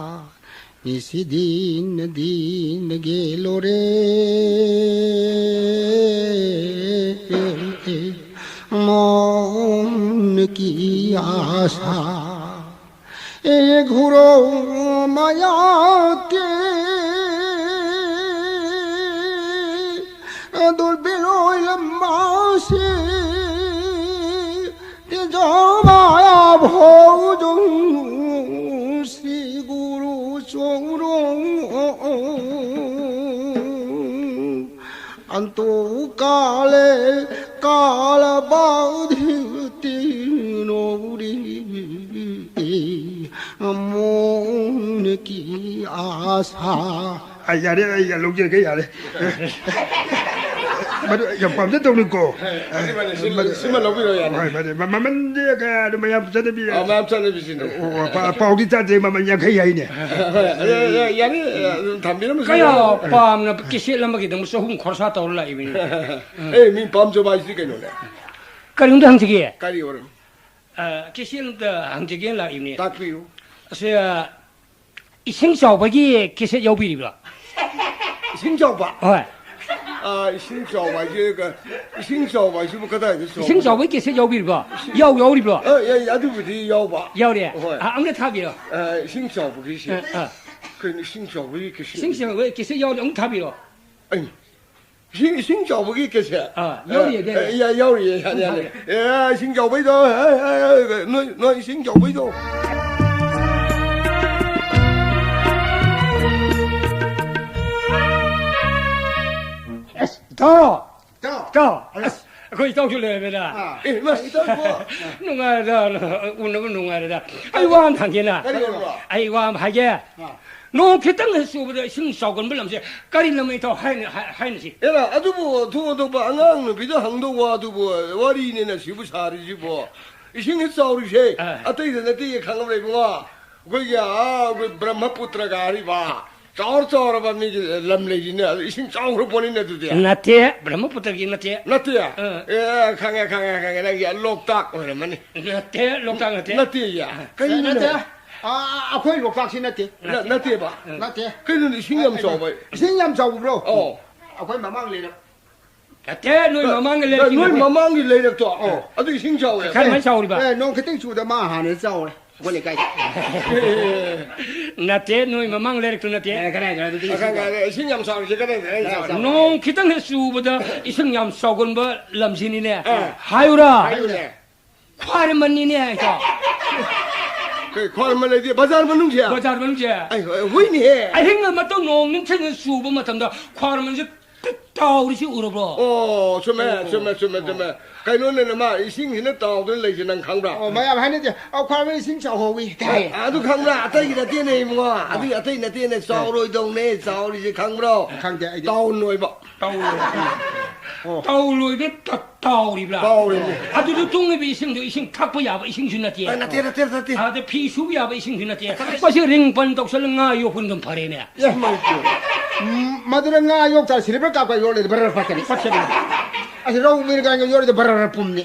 ꯅꯤꯁꯤꯗꯤꯟ ꯗꯤꯟ ꯒꯦꯂꯣꯔꯦ꯫ ꯃꯣꯟꯀꯤ ꯑꯥꯁꯥ ꯑꯦ ꯘꯨꯔꯣ ꯃꯌꯥ ꯀꯦ ꯗꯨꯔꯕꯤꯟ ꯑꯣꯏꯂꯝꯕꯁꯤ ꯇꯦꯖꯣ ꯃꯥꯌꯥ ꯚꯣꯖꯣ ꯁ꯭ꯔꯤ ꯒꯨꯔꯨ ꯆꯣꯔꯣ ꯑꯟꯇꯣ ꯀꯥꯂꯦ ꯀꯥꯂ ꯕꯥꯙꯤꯇꯤ ꯅꯣꯔꯤ ꯃꯣꯟꯀꯤ ꯑꯥꯁꯥ꯫ ꯑ, ꯌꯥꯔꯦ, ꯑꯩ ꯂꯧꯖꯔꯒꯦ, ꯌꯥꯔꯦ꯫ ꯃꯗꯨ ꯌꯥꯝ ꯄꯥꯝꯖꯗꯧꯅꯤꯀꯣ꯫ ꯃꯥꯅꯤ, ꯃꯥꯅꯤ, ꯁꯤ-, ꯃꯗꯨ ꯁꯤꯃ ꯂꯧꯕꯤꯔꯣ, ꯌꯥꯅꯤ꯫ ꯍꯣꯏ, ꯃꯥꯅꯤ꯫ ꯃ-, ꯃꯃꯟꯗꯤ ꯀꯌꯥꯅꯣ ꯃꯌꯥꯝ ꯆꯠꯅꯕꯤ? ꯑ, ꯃꯌꯥꯝ ꯆꯠꯅꯕꯤꯁꯤꯅꯦ꯫ ꯑꯣ, ꯑꯣ, ꯄꯥ-, ꯄꯥꯎꯗꯤ ꯇꯥꯗꯦ, ꯃꯃꯜ ꯌꯥꯡꯈꯩ ꯍꯥꯏꯅꯦ꯫ ꯍꯣꯏ, ꯑ, ꯑ, ꯌꯥꯅꯤ, ꯑ, ꯑꯗꯨꯝ ꯊꯝꯕꯤꯔꯝꯃꯁꯨ ꯀꯌꯥ ꯌꯥꯏ꯫ ꯄꯥꯝꯅ ꯀꯦꯁꯦꯠ ꯑꯃꯒꯤꯗꯃꯛ ꯆꯍꯨꯝ ꯈꯣꯔꯁꯥ ꯇꯧꯔ ꯂꯥꯛꯏꯕꯅꯤ? ꯑꯦ, ꯃꯤ ꯄꯥꯝꯖꯕ ꯍꯥꯏꯁꯤꯗꯤ ꯀꯩꯅꯣꯅꯦ꯫ ꯀꯔꯤꯒꯨꯝꯕ ꯍꯪꯖꯒꯦ? ꯀꯔꯤ ꯑꯣꯏꯔꯝ? ꯑ, ꯀꯦꯁꯦꯠ ꯑꯝꯇ ꯍꯪꯖꯒꯦꯅ ꯂꯥꯛꯏꯕꯅꯦ꯫ ꯇꯥꯛꯄꯤꯌꯨ꯫ ꯑꯁꯤ, ꯑ, ꯏꯁꯤꯡ ꯆꯥꯎꯕꯒꯤ ꯀꯦꯁꯦꯠ ꯌꯥꯎꯕꯤꯔꯤꯕ꯭ꯔꯣ? ꯏꯁꯤꯡ ꯆꯥꯎꯕ? ꯍꯣꯏ꯫ ꯑ, ꯏꯁꯤꯡ ꯆꯥꯎꯕ ꯍꯥꯏꯁꯦ ꯀ-, ꯏꯁꯤꯡ ꯆꯥꯎꯕ ꯍꯥꯏꯁꯤꯕꯨ ꯀꯗꯥꯏꯗ ꯆꯥꯎꯕ? ꯏꯁꯤꯡ ꯆꯥꯎꯕꯒꯤ ꯀꯦꯁꯦꯠ ꯌꯥꯎꯕꯤꯔꯤꯕ꯭ꯔꯣ? ꯌꯥꯎ-, ꯌꯥꯎꯔꯤꯕ꯭ꯔꯣ? ꯑ, ꯌꯥꯏ, ꯑꯗꯨꯕꯨꯗꯤ ꯌꯥꯎꯕ꯫ ꯌꯥꯎꯔꯦ? ꯍꯣꯏ꯫ ꯑ, ꯑꯝꯇ ꯊꯥꯕꯤꯔꯣ꯫ ꯑ, ꯏꯁꯤꯡ ꯆꯥꯎꯕꯒꯤꯁꯦ꯫ ꯑ, ꯑ꯫ ꯀꯩꯅꯣ, ꯏꯁꯤꯡ ꯆꯥꯎꯕꯒꯤ ꯀꯦꯁꯦꯠ? ꯏꯁꯤꯡ ꯆꯥꯎꯕꯒꯤ ꯀꯦꯁꯦꯠ ꯌꯥꯎꯔꯦ, ꯑꯃꯨꯛ ꯊꯥꯕꯤꯔꯣ꯫ ꯑꯩ ꯏꯁꯤꯡ, ꯏꯁꯤꯡ ꯆꯥꯎꯕꯒꯤ ꯀꯦꯁꯦꯠ? ꯑꯥ, ꯌꯥꯎꯔꯤꯌꯦ, ꯑ, ꯌꯥꯎꯔꯤꯌꯦ꯫ ꯌꯥ-, ꯌꯥꯎꯔꯤꯌꯦ, ꯌꯥꯅꯤ, ꯌꯥꯅꯤ꯫ ꯊꯥꯕꯤꯔꯣ꯫ ꯑꯦ, ꯏꯁꯤꯡ ꯆꯥꯎꯕꯩꯗꯣ, ꯑꯦ, ꯑꯦ, ꯑꯦ, ꯅꯣꯏ, ꯅꯣꯏ ꯏꯁꯤꯡ ꯆꯥꯎꯕꯩꯗꯣ꯫ ꯑꯁ, ꯏꯇꯥꯎ! ꯏꯇꯥꯎ! ꯏꯇꯥꯎ! ꯑꯁ, ꯑꯩꯈꯣꯏ ꯏꯇꯥꯎꯁꯨ ꯂꯩꯔꯝꯃꯦꯗ꯫ ꯑꯥ꯫ ꯑꯦ, ꯏꯃꯥ, ꯏꯇꯥꯎꯕꯣ꯫ ꯅꯨꯡꯉꯥꯏꯔꯦꯗ, ꯎꯅꯕ ꯅꯨꯡꯉꯥꯏꯔꯦꯗ꯫ ꯑꯩ ꯋꯥ ꯑꯃ ꯍꯪꯒꯦꯅ꯫ ꯀꯔꯤ ꯋꯥꯔꯣ? ꯑꯩ ꯋꯥ ꯑꯃ ꯍꯥꯏꯒꯦ꯫ ꯑꯥ꯫ ꯅꯣꯡ ꯈꯤꯇꯪ ꯍꯦꯛ ꯆꯨꯕꯗ ꯏꯁꯤꯡ ꯆꯥꯎꯒꯟꯕ ꯂꯝꯁꯦ ꯀꯔꯤ ꯂꯝꯅ ꯏꯇꯥꯎ ꯍꯥꯏꯅ-, ꯍꯥꯏ-, ꯍꯥꯏꯅꯁꯤ? ꯑꯦꯔꯥ, ꯑꯗꯨꯕꯨ ꯑꯊꯣꯛ ꯑꯊꯣꯛꯄ ꯑꯉꯥꯡ ꯅꯨꯄꯤꯗ ꯍꯪꯗꯧ ꯋꯥꯗꯨꯕꯨ ꯋꯥꯔꯤꯅꯤꯅ ꯁꯤꯕꯨ ꯁꯥꯔꯤꯁꯤꯕꯣ꯫ ꯏꯁꯤꯡ ꯍꯦꯛ ꯆꯥꯎꯔꯤꯁꯦ ꯑꯥ꯫ ꯑꯇꯩꯗ ꯅꯠꯇꯦ, ꯈꯪꯉꯕ꯭ꯔꯥ ꯏꯕꯨꯡꯉꯣ? ꯑꯩꯈꯣꯏꯒꯤ, ꯑꯥ, ꯑꯩꯈꯣꯏ ꯕ꯭ꯔꯍ꯭ꯃꯄꯨꯇ꯭ꯔꯒ ꯍꯥꯏꯔꯤꯕ ꯆꯥꯎꯔ ꯆꯥꯎꯔꯕ ꯃꯤꯒꯤ ꯂꯝ ꯂꯩꯔꯤꯅꯦ, ꯑꯗꯨ ꯏꯁꯤꯡ ꯆꯥꯎꯈ꯭ꯔ ꯄꯣꯠꯅꯤꯅꯦ ꯑꯗꯨꯗꯤ꯫ ꯅꯠꯇꯦ, ꯕ꯭ꯔꯍ꯭ꯃꯄꯨꯇ꯭ꯔꯒꯤ ꯅꯠꯇꯦ꯫ ꯅꯠꯇꯦ? ꯑꯥ꯫ ꯑꯦ, ꯈꯪꯉꯦ, ꯈꯪꯉꯦ, ꯈꯪꯉꯦ, ꯅꯪꯒꯤ ꯂꯣꯛꯇꯥꯛ ꯑꯣꯏꯔꯝꯃꯅꯤ꯫ ꯅꯠꯇꯦ, ꯂꯣꯛꯇꯥꯛ ꯅꯠꯇꯦ꯫ ꯅꯠꯇꯦ, ꯌꯥ꯫ ꯀꯩꯅꯣꯅꯦ? ꯅꯠꯇꯦ꯫ ꯑꯥ, ꯑꯩꯈꯣꯏ ꯂꯣꯛꯇꯥꯛꯁꯤ ꯅꯠꯇꯦ꯫ ꯅ-, ꯅꯠꯇꯦꯕ? ꯅꯠꯇꯦ꯫ ꯀꯩꯅꯣꯅꯦ, ꯏꯁꯤꯡ ꯌꯥꯝ ꯆꯥꯎꯕ? ꯏꯁꯤꯡ ꯌꯥꯝ ꯆꯥꯎꯕ꯭ꯔꯣ? ꯑꯧ꯫ ꯑꯩꯈꯣꯏ ꯃꯃꯥꯡ ꯂꯩꯔꯛ꯫ ꯅꯠꯇꯦ, ꯅꯣꯏ ꯃꯃꯥꯡꯒꯤ ꯅꯣꯏ ꯂꯩꯔꯛꯀꯤ ꯅꯠꯇꯦ꯫ ꯃꯃꯥꯡꯒꯤ ꯂꯩꯔꯛꯇꯣ, ꯑꯧ, ꯑꯗꯨ ꯏꯁꯤꯡ ꯆꯥꯎꯋꯦ꯫ ꯀꯔꯝꯍꯥꯏꯅ ꯆꯥꯎꯔꯤꯕ? ꯑꯦ, ꯅꯣꯡ ꯈꯤꯇꯪ ꯆꯨꯕꯗ ꯃꯥ ꯍꯥꯟꯅ ꯆꯥꯎꯔꯦ꯫ ꯑꯩꯈꯣꯏ ꯂꯩꯀꯥꯏꯗ꯫ ꯅꯠꯇꯦ, ꯅꯣꯏ ꯃꯃꯥꯡ ꯂꯩꯔꯛꯇꯨ ꯅꯠꯇꯦ꯫ ꯑꯦ, ꯀꯗꯥꯏꯗꯅꯣ ꯑꯗꯨꯗꯤ? ꯑ, ꯈꯪꯉꯦ, ꯈꯪꯉꯦ꯫ ꯏꯁꯤꯡ ꯌꯥꯝ ꯆꯥꯎꯔꯤꯁꯦ ꯀꯗꯥꯏꯗ? ꯀꯗꯥꯏꯗ ꯆꯥꯎꯔꯤꯅꯣ? ꯅꯣꯡ ꯈꯤꯇꯪ ꯍꯦꯛ ꯆꯨꯕꯗ ꯏꯁꯤꯡ ꯌꯥꯝ ꯆꯥꯎꯒꯟꯕ ꯂꯝꯁꯤꯅꯤꯅꯦ꯫ ꯑꯥ꯫ ꯍꯥꯏꯌꯨꯔꯥ? ꯍꯥꯏꯌꯨꯅꯦ꯫ ꯈ꯭ꯋꯥꯏꯔꯝꯕꯟꯅꯤꯅꯦ, ꯏꯇꯥꯎ꯫ ꯀꯩ ꯈ꯭ꯋꯥꯏꯔꯝꯕꯟ ꯂꯩꯗꯤ? ꯕꯖꯥꯔ ꯃꯅꯨꯡꯁꯦ? ꯕꯖꯥꯔ ꯃꯅꯨꯡꯁꯦ꯫ ꯑꯩ, ꯍꯣꯏ, ꯍꯣꯏꯅꯦꯍꯦ꯫ ꯑꯍꯤꯡ ꯑꯃꯇ ꯅꯣꯡ ꯅꯤꯡꯊꯤꯅ ꯆꯨꯕ ꯃꯇꯝꯗ ꯈ꯭ꯋꯥꯏꯔꯝꯕꯟꯁꯦ ꯇꯥꯎꯔꯤꯁꯤ ꯎꯔꯕ꯭ꯔꯣ? ꯑꯣ, ꯆꯨꯝꯃꯦ, ꯑꯣ꯫ ꯆꯨꯝꯃꯦ, ꯆꯨꯝꯃꯦ, ꯑꯣ꯫ ꯆꯨꯝꯃꯦ꯫ ꯀꯩꯅꯣꯅꯦ, ꯅꯃ ꯏꯁꯤꯡꯁꯤꯅ ꯇꯥꯎꯗꯨꯅ ꯂꯩꯁꯦ ꯅꯪ ꯈꯪꯕ꯭ꯔꯥ? ꯑꯣ, ꯃꯌꯥꯝ ꯍꯥꯏꯅꯗꯦ, "ꯑ, ꯈ꯭ꯋꯥꯏꯔꯝꯕꯟ ꯏꯁꯤꯡ ꯆꯥꯎꯍꯧꯋꯤ" ꯀꯥꯏ꯫ ꯑꯗꯨ ꯈꯪꯕ꯭ꯔꯥ? ꯑꯇꯩꯒꯤ ꯅꯠꯇꯦꯅꯦ, ꯏꯕꯨꯡꯉꯣ꯫ ꯑꯗꯨꯒꯤ ꯑꯇꯩ ꯅꯠꯇꯦꯅꯦ, ꯆꯥꯎꯔꯣꯏꯗꯧꯅꯦ, ꯆꯥꯎꯔꯤꯁꯦ ꯈꯪꯕ꯭ꯔꯣ? ꯈꯪꯗꯦ, ꯑꯩꯗꯤ꯫ ꯇꯥꯎꯟ ꯑꯣꯏꯕ꯫ ꯇꯥꯎꯟ ꯑꯣꯏꯕ꯫ ꯑꯣ꯫ ꯇꯥꯎꯟ ꯑꯣꯏꯕ ꯇ-, ꯇꯥꯎꯔꯤꯕ꯭ꯔꯥ? ꯇꯥꯎꯔꯤꯅꯦ꯫ ꯑꯗꯨꯗ ꯇꯨꯡꯉꯤꯕ ꯏꯁꯤꯡꯗꯨ ꯏꯁꯤꯡ ꯊꯛꯄ ꯌꯥꯕ ꯏꯁꯤꯡꯁꯨ ꯅꯠꯇꯦ꯫ ꯑ, ꯅꯠꯇꯦ, ꯅꯠꯇꯦ, ꯅꯠꯇꯦ꯫ ꯑꯗ ꯐꯤ ꯁꯨꯕ ꯌꯥꯕ ꯏꯁꯤꯡꯁꯨ ꯅꯠꯇꯦ꯫ ꯅꯠꯇꯦ꯫ ꯃꯁꯤ ꯔꯤꯡ ꯄꯟ ꯇꯧꯁꯜꯂ ꯉꯥ ꯌꯣꯛꯄꯅ ꯑꯗꯨꯝ ꯐꯔꯦꯅꯦ꯫ ꯏꯃꯥꯏ ꯄꯦꯝꯃ꯫ ꯎꯝ, ꯃꯗꯨꯅ ꯉꯥ ꯌꯣꯛ ꯇꯥꯔ ꯁꯤꯂꯤꯚꯔ ꯀꯞꯀ ꯌꯣꯛꯂꯗꯤ ꯕꯔ ꯕꯔ ꯄꯠꯀꯅꯤ꯫ ꯄꯠꯀꯅꯤ꯫ ꯑꯁꯤ ꯔꯧ ꯃꯤꯔꯒꯥꯏꯒ ꯌꯣꯛꯂꯗꯤ ꯕꯔ ꯕꯔ ꯄꯨꯝꯅꯤ꯫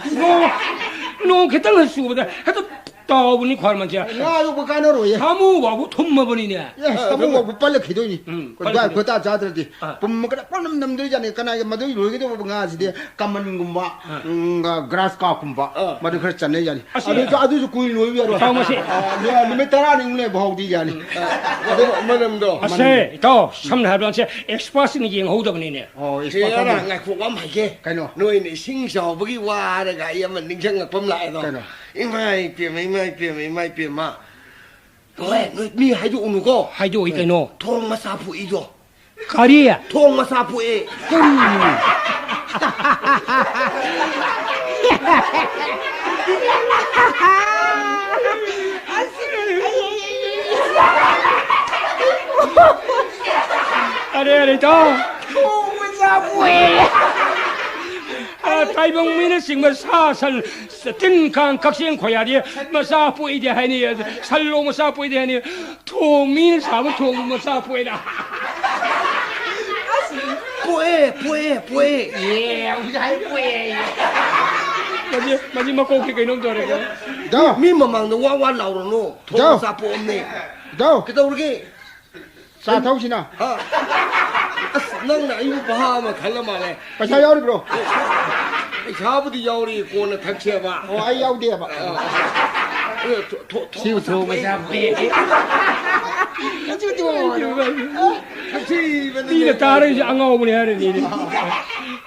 ꯅꯣ꯫ ꯅꯣꯡ ꯈꯤꯇꯪ ꯍꯦꯛ ꯆꯨꯕꯗ ꯍꯦꯛꯇ ꯇꯥꯎꯕꯅꯤ ꯈ꯭ꯋꯥꯜ ꯃꯟꯁꯦ꯫ ꯉꯥ ꯌꯣꯛꯄ ꯀꯥꯟꯅꯔꯣꯏꯌꯦ꯫ ꯁꯥꯃꯨ ꯐꯥꯎꯕ ꯊꯨꯝꯃꯕꯅꯤꯅꯦ꯫ ꯑꯦ, ꯁꯥꯃꯨ ꯐꯥꯎꯕ ꯄꯜꯂꯛꯈꯤꯗꯣꯏꯅꯤ꯫ ꯎꯝ, ꯀꯣꯏꯕꯥꯏ ꯄꯜꯂꯛꯈꯤꯗꯣꯏꯅꯤ꯫ ꯈꯣꯏꯇꯥ ꯆꯥꯗ꯭ꯔꯗꯤ꯫ ꯑꯥ꯫ ꯄꯨꯝꯃꯒꯗ ꯄꯪꯅꯝ ꯅꯝꯗꯣꯏꯖꯥꯠꯅꯤ꯫ ꯀꯅꯥꯒꯤ ꯃꯗꯨꯒꯤ ꯂꯣꯏꯒꯗꯧꯕ ꯉꯥꯁꯤꯗꯤ ꯀꯃꯟꯒꯨꯝꯕ, ꯑꯥ꯫ ꯎꯝ, ꯒ-, ꯒ꯭ꯔꯥꯁ ꯀꯥꯞꯀꯨꯝꯕ, ꯑꯥ꯫ ꯃꯗꯨ ꯈꯔ ꯆꯟꯅꯩ ꯌꯥꯅꯤ꯫ ꯑꯁꯤ ꯑꯗꯨꯁꯨ, ꯑꯗꯨꯁꯨ ꯀꯨꯏꯅ ꯂꯣꯏꯕ ꯌꯥꯔꯣꯏ꯫ ꯏꯇꯥꯎ ꯃꯁꯤ ꯑꯥ, ꯅꯨꯃꯤꯠ ꯇꯔꯥꯅꯤꯃꯨꯛ ꯂꯩꯕ ꯍꯧꯗꯤ ꯌꯥꯅꯤ꯫ ꯎꯝ꯫ ꯑꯗꯨ ꯃꯅꯝꯗꯣ꯫ ꯑꯁꯦ, ꯃꯅꯝꯗꯣ꯫ ꯏꯇꯥꯎ, ꯁꯝꯅ ꯍꯥꯏꯔꯕꯗ ꯁꯦ ꯑꯦꯛꯁꯄꯥꯔꯠꯁꯤꯡꯅ ꯌꯦꯡꯍꯧꯗꯕꯅꯤꯅꯦ꯫ ꯑꯣ, ꯁꯤ ꯑꯦꯛꯁꯄꯥꯔꯠ ꯑꯔꯥ, ꯀꯥꯡꯕꯨ꯫ ꯉꯥꯏꯈꯣ, ꯋꯥ ꯑꯃ ꯍꯥꯏꯒꯦ꯫ ꯀꯩꯅꯣ? ꯅꯣꯏꯅ ꯏꯁꯤꯡ ꯆꯥꯎꯕꯒꯤ ꯋꯥ ꯍꯥꯏꯔꯒ ꯑꯩ ꯑꯃ ꯅꯤꯡꯁꯤꯡꯉꯛꯄ ꯑꯃ ꯂꯥꯛꯑꯦꯗꯣ꯫ ꯀꯩꯅꯣ? ꯏꯃꯥ ꯏꯄꯦꯝꯃ, ꯏꯃꯥ ꯏꯄꯦꯝꯃ, ꯏꯃꯥ ꯏꯄꯦꯝꯃ꯫ ꯍꯣꯏ, ꯅꯣꯏ ꯃꯤ ꯍꯥꯏꯗꯣꯛꯎꯅꯨꯀꯣ꯫ ꯍꯥꯏꯗꯣꯛꯏ ꯀꯩꯅꯣ? ꯊꯣꯡ ꯃꯆꯥ ꯄꯣꯛꯏꯗꯣ꯫ ꯀꯔꯤ? ꯊꯣꯡ ꯃꯆꯥ ꯄꯣꯛꯑꯦ꯫ ꯀꯔꯤꯅꯣ? ꯑꯔꯦ, ꯑꯔꯦ, ꯏꯇꯥꯎ꯫ ꯊꯣꯡ ꯃꯆꯥ ꯄꯣꯛꯑꯦ꯫ ꯑ, ꯇꯥꯏꯕꯪ ꯃꯤꯅ ꯆꯤꯡꯕ ꯁꯥ ꯁꯟ ꯇꯤꯟ ꯀꯥꯡ ꯀꯛꯆꯦꯡ ꯈꯣꯏꯌꯥꯗꯤ ꯃꯆꯥ ꯄꯣꯛꯏꯗꯤ ꯍꯥꯏꯅꯤ, ꯁꯟꯂꯣ ꯃꯆꯥ ꯄꯣꯛꯏꯗꯤ ꯍꯥꯏꯅꯤ, ꯊꯣꯡ ꯃꯤꯅ ꯁꯥꯕ ꯊꯣꯡ ꯃꯆꯥ ꯄꯣꯛꯏꯅ꯫ ꯄꯣꯛꯑꯦ, ꯄꯣꯛꯑꯦ, ꯄꯣꯛꯑꯦ꯫ ꯑꯦ, ꯍꯧꯖꯤꯛ ꯍꯥꯏ ꯄꯣꯛꯑꯦ꯫ ꯃꯁꯤ, ꯃꯁꯤ ꯃꯀꯣꯛꯁꯤ ꯀꯩꯅꯣꯝ ꯇꯧꯔꯦ꯫ ꯏꯇꯥꯎ꯫ ꯃꯤ ꯃꯃꯥꯡꯗ ꯋꯥ ꯋꯥ ꯂꯥꯎꯔꯅꯨ꯫ ꯊꯣꯡ ꯏꯇꯥꯎ꯫ ꯃꯆꯥ ꯄꯣꯛꯑꯝꯅꯦ꯫ ꯏꯇꯥꯎ꯫ ꯀꯩꯗꯧꯔꯒꯦ? ꯆꯥ ꯊꯛꯎꯁꯤꯅ꯫ ꯍꯥ? ꯑꯁ, ꯅꯪꯅ ꯑꯩꯕꯨ ꯚꯥꯞ ꯑꯃ ꯈꯜꯂ ꯃꯥꯜꯂꯦ꯫ ꯄꯩꯁꯥ ꯌꯥꯎꯔꯤꯕ꯭ꯔꯣ? ꯄꯩꯁꯥꯕꯨꯗꯤ ꯌꯥꯎꯔꯤ, ꯀꯣꯟꯅ ꯊꯛꯁꯦꯕ꯫ ꯑꯣ, ꯑꯩ ꯌꯥꯎꯗꯦꯕ꯫ ꯑ, ꯑ, ꯊꯣ-, ꯊꯣ-, ꯊꯣ-, ꯁꯤꯕꯨ ꯊꯣꯡ ꯃꯆꯥ ꯄꯣꯛꯑꯦ꯫ ꯊꯛꯁꯤꯕꯅꯤ꯫ ꯃꯤꯅ ꯇꯥꯔꯒꯁꯨ ꯑꯉꯥꯎꯕꯅꯤ ꯍꯥꯏꯔꯅꯤ꯫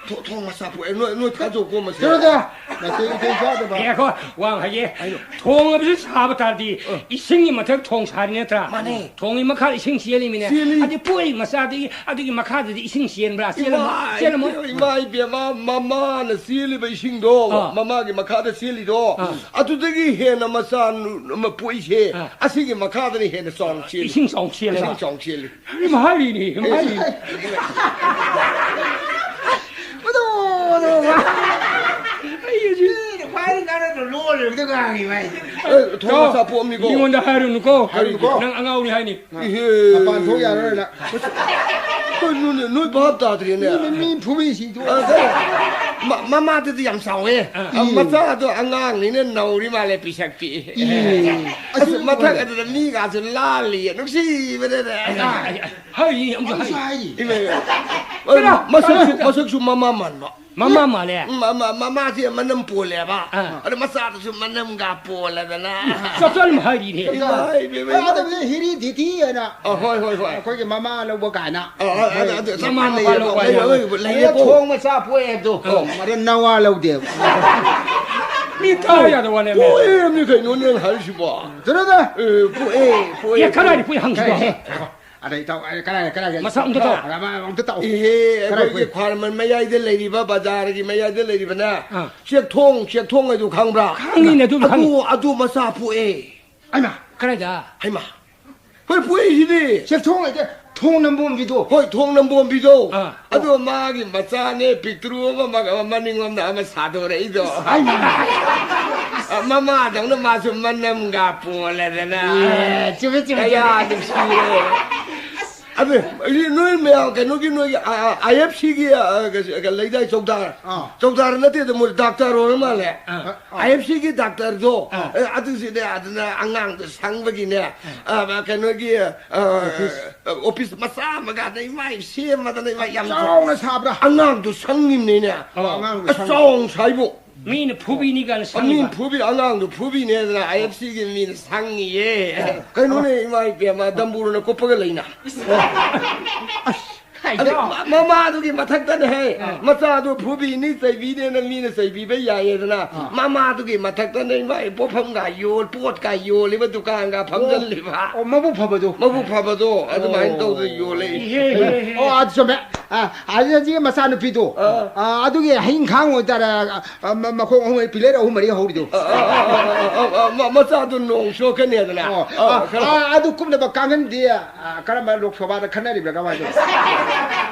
ꯊꯣ-, ꯊꯣꯡ ꯃꯆꯥ ꯄꯣꯛꯑꯦ꯫ ꯅꯣꯏ, ꯅꯣꯏ ꯊꯥꯖꯧꯀꯣ ꯃꯁꯦ꯫ ꯆꯠꯂꯣꯗ꯫ ꯅꯥꯇꯩ ꯏꯊꯩ ꯆꯥꯗꯕ꯫ ꯉꯥꯏꯈꯣ, ꯋꯥ ꯑꯃ ꯍꯥꯏꯒꯦ꯫ ꯍꯥꯏꯅꯣ꯫ ꯊꯣꯡ ꯍꯥꯏꯕꯁꯤ ꯁꯥꯕ ꯇꯥꯔꯗꯤ, ꯑ꯫ ꯏꯁꯤꯡꯒꯤ ꯃꯊꯛ ꯊꯣꯡ ꯁꯥꯔꯤ ꯅꯠꯇ꯭ꯔꯥ? ꯃꯥꯅꯦ꯫ ꯊꯣꯡꯒꯤ ꯃꯈꯥꯗ ꯏꯁꯤꯡ ꯆꯦꯜꯂꯤꯃꯤꯅꯦ꯫ ꯆꯦꯜꯂꯤ꯫ ꯑꯗꯨꯗꯤ ꯄꯣꯛꯏ ꯃꯆꯥꯗꯒꯤ ꯑꯗꯨꯒꯤ ꯃꯈꯥꯗꯗꯤ ꯏꯁꯤꯡ ꯆꯦꯟꯕ꯭ꯔꯥ? ꯆꯦꯜꯂꯝꯃꯣ-, ꯏꯃꯥ ꯆꯦꯜꯂꯝꯃꯣꯏ꯫ ꯏꯕꯦꯝ-, ꯏꯃꯥ ꯏꯕꯦꯝꯃ, ꯃꯃꯥꯅ ꯆꯦꯜꯂꯤꯕ ꯏꯁꯤꯡꯗꯣ, ꯑ꯫ ꯃꯃꯥꯒꯤ ꯃꯈꯥꯗ ꯆꯦꯜꯂꯤꯗꯣ, ꯑ꯫ ꯑꯗꯨꯗꯒꯤ ꯍꯦꯟꯅ ꯃꯆꯥ ꯅꯨ-, ꯑꯃ ꯄꯣꯛꯏꯁꯦ, ꯑ꯫ ꯑꯁꯤꯒꯤ ꯃꯈꯥꯗꯅ ꯍꯦꯟꯅ ꯆꯥꯎꯅ ꯆꯦꯜꯂꯤ꯫ ꯏꯁꯤꯡ ꯆꯥꯎꯅ ꯆꯦꯜꯂꯦꯕ꯫ ꯏꯁꯤꯡ ꯆꯥꯎꯅ ꯆꯦꯜꯂꯤ꯫ ꯀꯔꯤꯅꯣ ꯍꯥꯏꯔꯤꯅꯦ? ꯑꯦ꯫ ꯍꯥꯏꯔꯤꯅꯦ꯫ ꯃꯗꯨ, ꯃꯗꯨ, ꯃꯥ-, ꯑꯩ ꯍꯧꯖꯤꯛ ꯃꯤꯅ ꯈ꯭ꯋꯥꯏꯗꯒꯤ ꯀꯥꯟꯅꯗ꯭ꯔ ꯂꯣꯜꯂꯤꯕꯗꯣ ꯉꯥꯡꯉꯤꯕ ꯑꯩꯁꯦ꯫ ꯑꯦ, ꯊꯣꯡ ꯇꯥꯎ, ꯃꯆꯥ ꯄꯣꯛꯑꯝꯅꯤꯀꯣ꯫ ꯃꯤꯉꯣꯟꯗ ꯍꯥꯏꯔꯨꯅꯨꯀꯣ꯫ ꯍꯥꯏꯔꯨꯅꯨꯀꯣ꯫ ꯅꯪ ꯑꯉꯥꯎꯅꯤ ꯍꯥꯏꯅꯤ꯫ ꯏꯍꯦ꯫ ꯃꯄꯥꯟ ꯊꯣꯛ ꯌꯥꯔꯔꯣꯏ ꯅꯪ꯫ ꯀꯩꯅꯣꯅꯦ, ꯅꯣꯏ ꯚꯥꯞ ꯇꯥꯗ꯭ꯔꯦꯅꯦ꯫ ꯃꯤ, ꯃꯤ ꯐꯨꯕꯤꯁꯤ ꯊꯣꯛ-, ꯑ, ꯀꯩꯅꯣ? ꯃ-, ꯃꯃꯥꯗꯨꯗꯤ ꯌꯥꯝ ꯆꯥꯎꯋꯦ꯫ ꯑꯥ꯫ ꯑ, ꯃꯆꯥꯗꯣ ꯑꯉꯥꯡꯅꯤꯅ ꯅꯧꯔꯤ ꯃꯥꯜꯂꯦ, ꯄꯤꯁꯛ ꯄꯤꯛꯏ꯫ ꯏ, ꯑꯁ, ꯑꯁꯤ ꯃꯊꯛ ꯂꯣꯏꯔꯦ꯫ ꯑꯗꯨꯗ ꯃꯤꯒꯥꯁꯨ ꯂꯥꯜꯂꯤꯌꯦ, ꯅꯨꯡꯁꯤꯕꯅꯦꯅꯦ꯫ ꯑꯥ, ꯑꯥ, ꯑꯥ, ꯍꯥꯏꯔꯤ, ꯑꯃꯨꯛꯁꯨ ꯑꯃꯨꯛꯁꯨ ꯍꯥꯏꯔꯤ꯫ ꯍꯥꯏꯔꯤ꯫ ꯏꯃꯥ, ꯏꯃꯥ꯫ ꯀꯩꯅꯣ? ꯃꯁꯛꯁꯨ, ꯀꯩꯅꯣ? ꯃꯁꯛꯁꯨ ꯃꯃꯥ ꯃꯥꯟꯕ꯫ ꯃꯃꯥ ꯃꯥꯜꯂꯦ? ꯎꯝ, ꯃ-, ꯃ-, ꯃꯃꯥꯁꯦ ꯃꯅꯝ ꯄꯣꯜꯂꯦꯕ꯫ ꯑꯥ꯫ ꯑꯗ ꯃꯆꯥꯗꯨꯁꯨ ꯃꯅꯝꯒ ꯄꯣꯜꯂꯗꯅ꯫ ꯆꯞ ꯆꯥꯅ ꯍꯥꯏꯔꯤꯅꯦ꯫ ꯏꯃꯥ, ꯏꯃꯥ, ꯏꯃꯥ꯫ ꯑꯗꯨꯗꯤ ꯍꯤꯔꯤꯗꯤꯇꯤ ꯍꯥꯏꯅ꯫ ꯑ, ꯍꯣꯏ, ꯍꯣꯏ, ꯍꯣꯏ꯫ ꯑꯩꯈꯣꯏꯒꯤ ꯃꯃꯥ ꯂꯧꯕ ꯀꯥꯏꯅ꯫ ꯑ, ꯑ, ꯑ, ꯑꯗꯨ ꯆꯞ ꯃꯃꯥ ꯃꯄꯥ ꯃꯥꯟꯅꯩꯌꯦꯕ꯫ ꯂꯧꯕ ꯍꯥꯏꯅ꯫ ꯂꯩ-, ꯂꯩ-, ꯂꯩꯌꯦꯀꯣ꯫ ꯊꯣꯡ ꯃꯆꯥ ꯄꯣꯛꯑꯦ ꯑꯗꯣ꯫ ꯑꯣ꯫ ꯃꯔꯝ ꯅꯋꯥ ꯂꯧꯗꯦꯕ꯫ ꯃꯤ ꯇꯥ ꯌꯥꯗꯕ ꯋꯥꯅꯦ꯫ ꯄꯣꯛꯑꯦ ꯃꯤ ꯀꯩꯅꯣ ꯅꯪ ꯍꯥꯏꯔꯤꯁꯤꯕꯣ? ꯀꯩꯅꯣꯗ꯫ ꯑꯦ, ꯄꯣꯛꯑꯦ, ꯄꯣꯛꯑꯦ, ꯑꯦ, ꯀꯗꯥꯏꯗ ꯄꯣꯛꯑꯦ꯫ ꯄꯣꯛꯑꯦ ꯍꯪꯁꯤꯕꯣ? ꯀꯩ? ꯑꯗꯩ ꯇꯧ-, ꯑꯩ ꯀꯗꯥꯏ, ꯀꯗꯥꯏ, ꯃꯁꯛ ꯑꯝꯇ ꯇꯥꯛꯑꯣ꯫ ꯑꯃ ꯑꯝꯇ ꯇꯥꯛꯑꯣ꯫ ꯏꯍꯦ, ꯀꯗꯥꯏ ꯑꯩꯈꯣꯏꯒꯤ ꯄꯣꯛꯏ? ꯈ꯭ꯋꯥꯏꯔꯝꯕꯟ ꯃꯌꯥꯏꯗ ꯂꯩꯔꯤꯕ, ꯕꯖꯥꯔꯒꯤ ꯃꯌꯥꯏꯗ ꯂꯩꯔꯤꯕꯅꯦ, ꯑꯥ꯫ ꯆꯦꯛꯊꯣꯡ, ꯆꯦꯛꯊꯣꯡ ꯍꯥꯏꯗꯨ ꯈꯪꯕ꯭ꯔꯥ? ꯈꯪꯉꯤꯅꯦ, ꯑꯗꯨ ꯑꯗꯨ, ꯈꯪꯉꯤ꯫ ꯑꯗꯨ ꯃꯆꯥ ꯄꯣꯛꯑꯦ꯫ ꯑꯩꯃ! ꯀꯗꯥꯏꯗ? ꯍꯩꯃ! ꯍꯣꯏ, ꯄꯣꯛꯏꯁꯤꯗꯤ꯫ ꯆꯦꯛꯊꯣꯡ ꯍꯥꯏꯗꯤ ꯊꯣꯡ ꯅꯝꯕꯣꯝꯕꯤꯗꯣ꯫ ꯍꯣꯏ, ꯊꯣꯡ ꯅꯝꯕꯣꯝꯕꯤꯗꯣ꯫ ꯑꯥ꯫ ꯑꯗꯣ ꯃꯥꯒꯤ ꯃꯆꯥꯅꯦ, ꯄꯤꯛꯇ꯭ꯔꯨ ꯑꯃ, ꯃ-, ꯃꯅꯤꯡꯂꯣꯝꯗ ꯑꯃ ꯁꯥꯗꯣꯔꯛꯏꯗꯣ꯫ ꯑꯩꯃ! ꯑ, ꯃꯃꯥꯗꯧꯅ ꯃꯥꯁꯨ ꯃꯅꯝꯒ ꯄꯣꯜꯂꯗꯅ꯫ ꯑꯦ, ꯆꯨꯝꯃꯦ, ꯆꯨꯝꯃꯦ, ꯀꯌꯥ ꯆꯨꯝꯃꯦ꯫ ꯅꯨꯡꯁꯤꯔꯦ꯫ ꯑꯗꯨ, ꯅꯣꯏ ꯃꯌꯥꯝ ꯀꯩꯅꯣꯒꯤ, ꯅꯣꯏꯒꯤ, ꯑ, ꯑ, IFCꯒꯤ, ꯑ, ꯀ-, ꯀ-, ꯂꯩꯗꯥꯏ, ꯆꯧꯗꯥꯔ? ꯑꯥ꯫ ꯆꯧꯗꯥꯔ ꯅꯠꯇꯦꯗ, ꯃꯣꯏ ꯗꯥꯛꯇꯔ ꯑꯣꯏꯔ ꯃꯥꯜꯂꯦ꯫ ꯑꯥ꯫ IFCꯒꯤ ꯗꯥꯛꯇꯔꯗꯣ, ꯑꯥ꯫ ꯑ, ꯑꯗꯨꯁꯨꯅꯦ, ꯑꯗꯨꯅ ꯑꯉꯥꯡꯗꯣ ꯁꯪꯕꯒꯤꯅꯦ, ꯑꯥ꯫ ꯑ, ꯀꯩꯅꯣꯒꯤ, ꯑ, ꯑꯣꯐꯤꯁ꯫ ꯑꯣꯐꯤꯁ ꯃꯆꯥ ꯑꯃꯒ ꯑꯗꯩ ꯃꯥꯏ ꯁꯦꯝꯃꯗꯅ ꯏꯃꯥ ꯌꯥꯝ ꯆꯥꯎꯅ ꯁꯥꯕ꯭ꯔꯥ? ꯑꯉꯥꯡꯗꯣ ꯁꯪꯉꯤꯝꯅꯤꯅꯦ꯫ ꯑꯣ, ꯑꯉꯥꯡꯗꯣ ꯑꯁ, ꯁꯪꯉꯤ꯫ ꯆꯥꯎꯅ ꯁꯥꯏꯕꯣ꯫ ꯃꯤꯅ ꯐꯨꯕꯤꯅꯤ ꯀꯥꯏꯅ ꯑ, ꯃꯤꯅ ꯁꯪꯉꯤꯕ꯫ ꯐꯨꯕꯤ-, ꯑꯉꯥꯡꯗꯣ ꯐꯨꯕꯤꯅꯦꯗꯅ IFCꯒꯤ ꯃꯤꯅ ꯁꯪꯉꯤꯌꯦ꯫ ꯀꯩꯅꯣꯅꯦ, ꯏꯃꯥ ꯏꯕꯦꯝꯃ, ꯗꯝꯕꯨꯔꯅ ꯀꯨꯞꯄꯒ ꯂꯩꯅ꯫ ꯑꯁ, ꯑꯗꯨ ꯀꯩꯅꯣ? ꯃ-, ꯃꯃꯥꯗꯨꯒꯤ ꯃꯊꯛꯇꯅꯦꯍꯦ꯫ ꯑꯥ꯫ ꯃꯆꯥꯗꯨ ꯐꯨꯕꯤꯅꯤ, ꯆꯩꯕꯤꯅꯦꯅ ꯃꯤꯅ ꯆꯩꯕꯤꯕ ꯌꯥꯏꯌꯦꯗꯅ꯫ ꯑꯥ꯫ ꯃꯃꯥꯗꯨꯒꯤ ꯃꯊꯛꯇꯅꯦ ꯏꯃꯥ ꯄꯣꯠꯐꯝꯒ ꯌꯣꯜ, ꯄꯣꯠꯀ ꯌꯣꯜꯂꯤꯕ ꯗꯨꯀꯥꯟꯒ ꯐꯝꯖꯜꯂꯤꯕ꯫ ꯑꯣ, ꯃꯕꯨꯛ ꯐꯕꯗꯣ꯫ ꯃꯕꯨꯛ ꯐꯕꯗꯣ, ꯑꯗꯨꯃꯥꯏꯅ ꯑꯣ꯫ ꯇꯧꯗꯅ ꯌꯣꯜꯂꯦ꯫ ꯏꯍꯦ, ꯏꯍꯦ, ꯏꯍꯦ꯫ ꯑꯣ, ꯑꯗꯨ ꯆꯨꯝꯃꯦ꯫ ꯑ, ꯑꯗꯨꯗꯤ ꯃꯆꯥꯅꯨꯄꯤꯗꯣ, ꯑꯥ꯫ ꯑ, ꯑꯗꯨꯒꯤ ꯍꯌꯤꯡ ꯈꯥꯡ ꯑꯣꯏꯇꯥꯔꯦ, ꯑ, ꯑ, ꯃ-, ꯃꯈꯣꯡ ꯑꯍꯨꯝ, ꯄꯤꯂꯔ ꯑꯍꯨꯝ ꯃꯔꯤ ꯍꯧꯔꯤꯗꯣ꯫ ꯑ, ꯑ, ꯑ, ꯃ-, ꯃꯆꯥꯗꯨ ꯅꯣꯡ ꯆꯣꯠꯀꯅꯤꯗꯅ꯫ ꯑꯣ, ꯑ, ꯑ, ꯈꯔ ꯑ, ꯑꯗꯨ ꯀꯨꯞꯅꯕ ꯀꯥꯡꯈꯟꯗꯤ, ꯑ, ꯀꯔꯝꯕ ꯂꯣꯛ ꯁꯣꯚꯥꯗ ꯈꯟꯅꯔꯤꯕ꯭ꯔꯥ, ꯀꯃꯥꯏꯅ ꯇꯧꯕ?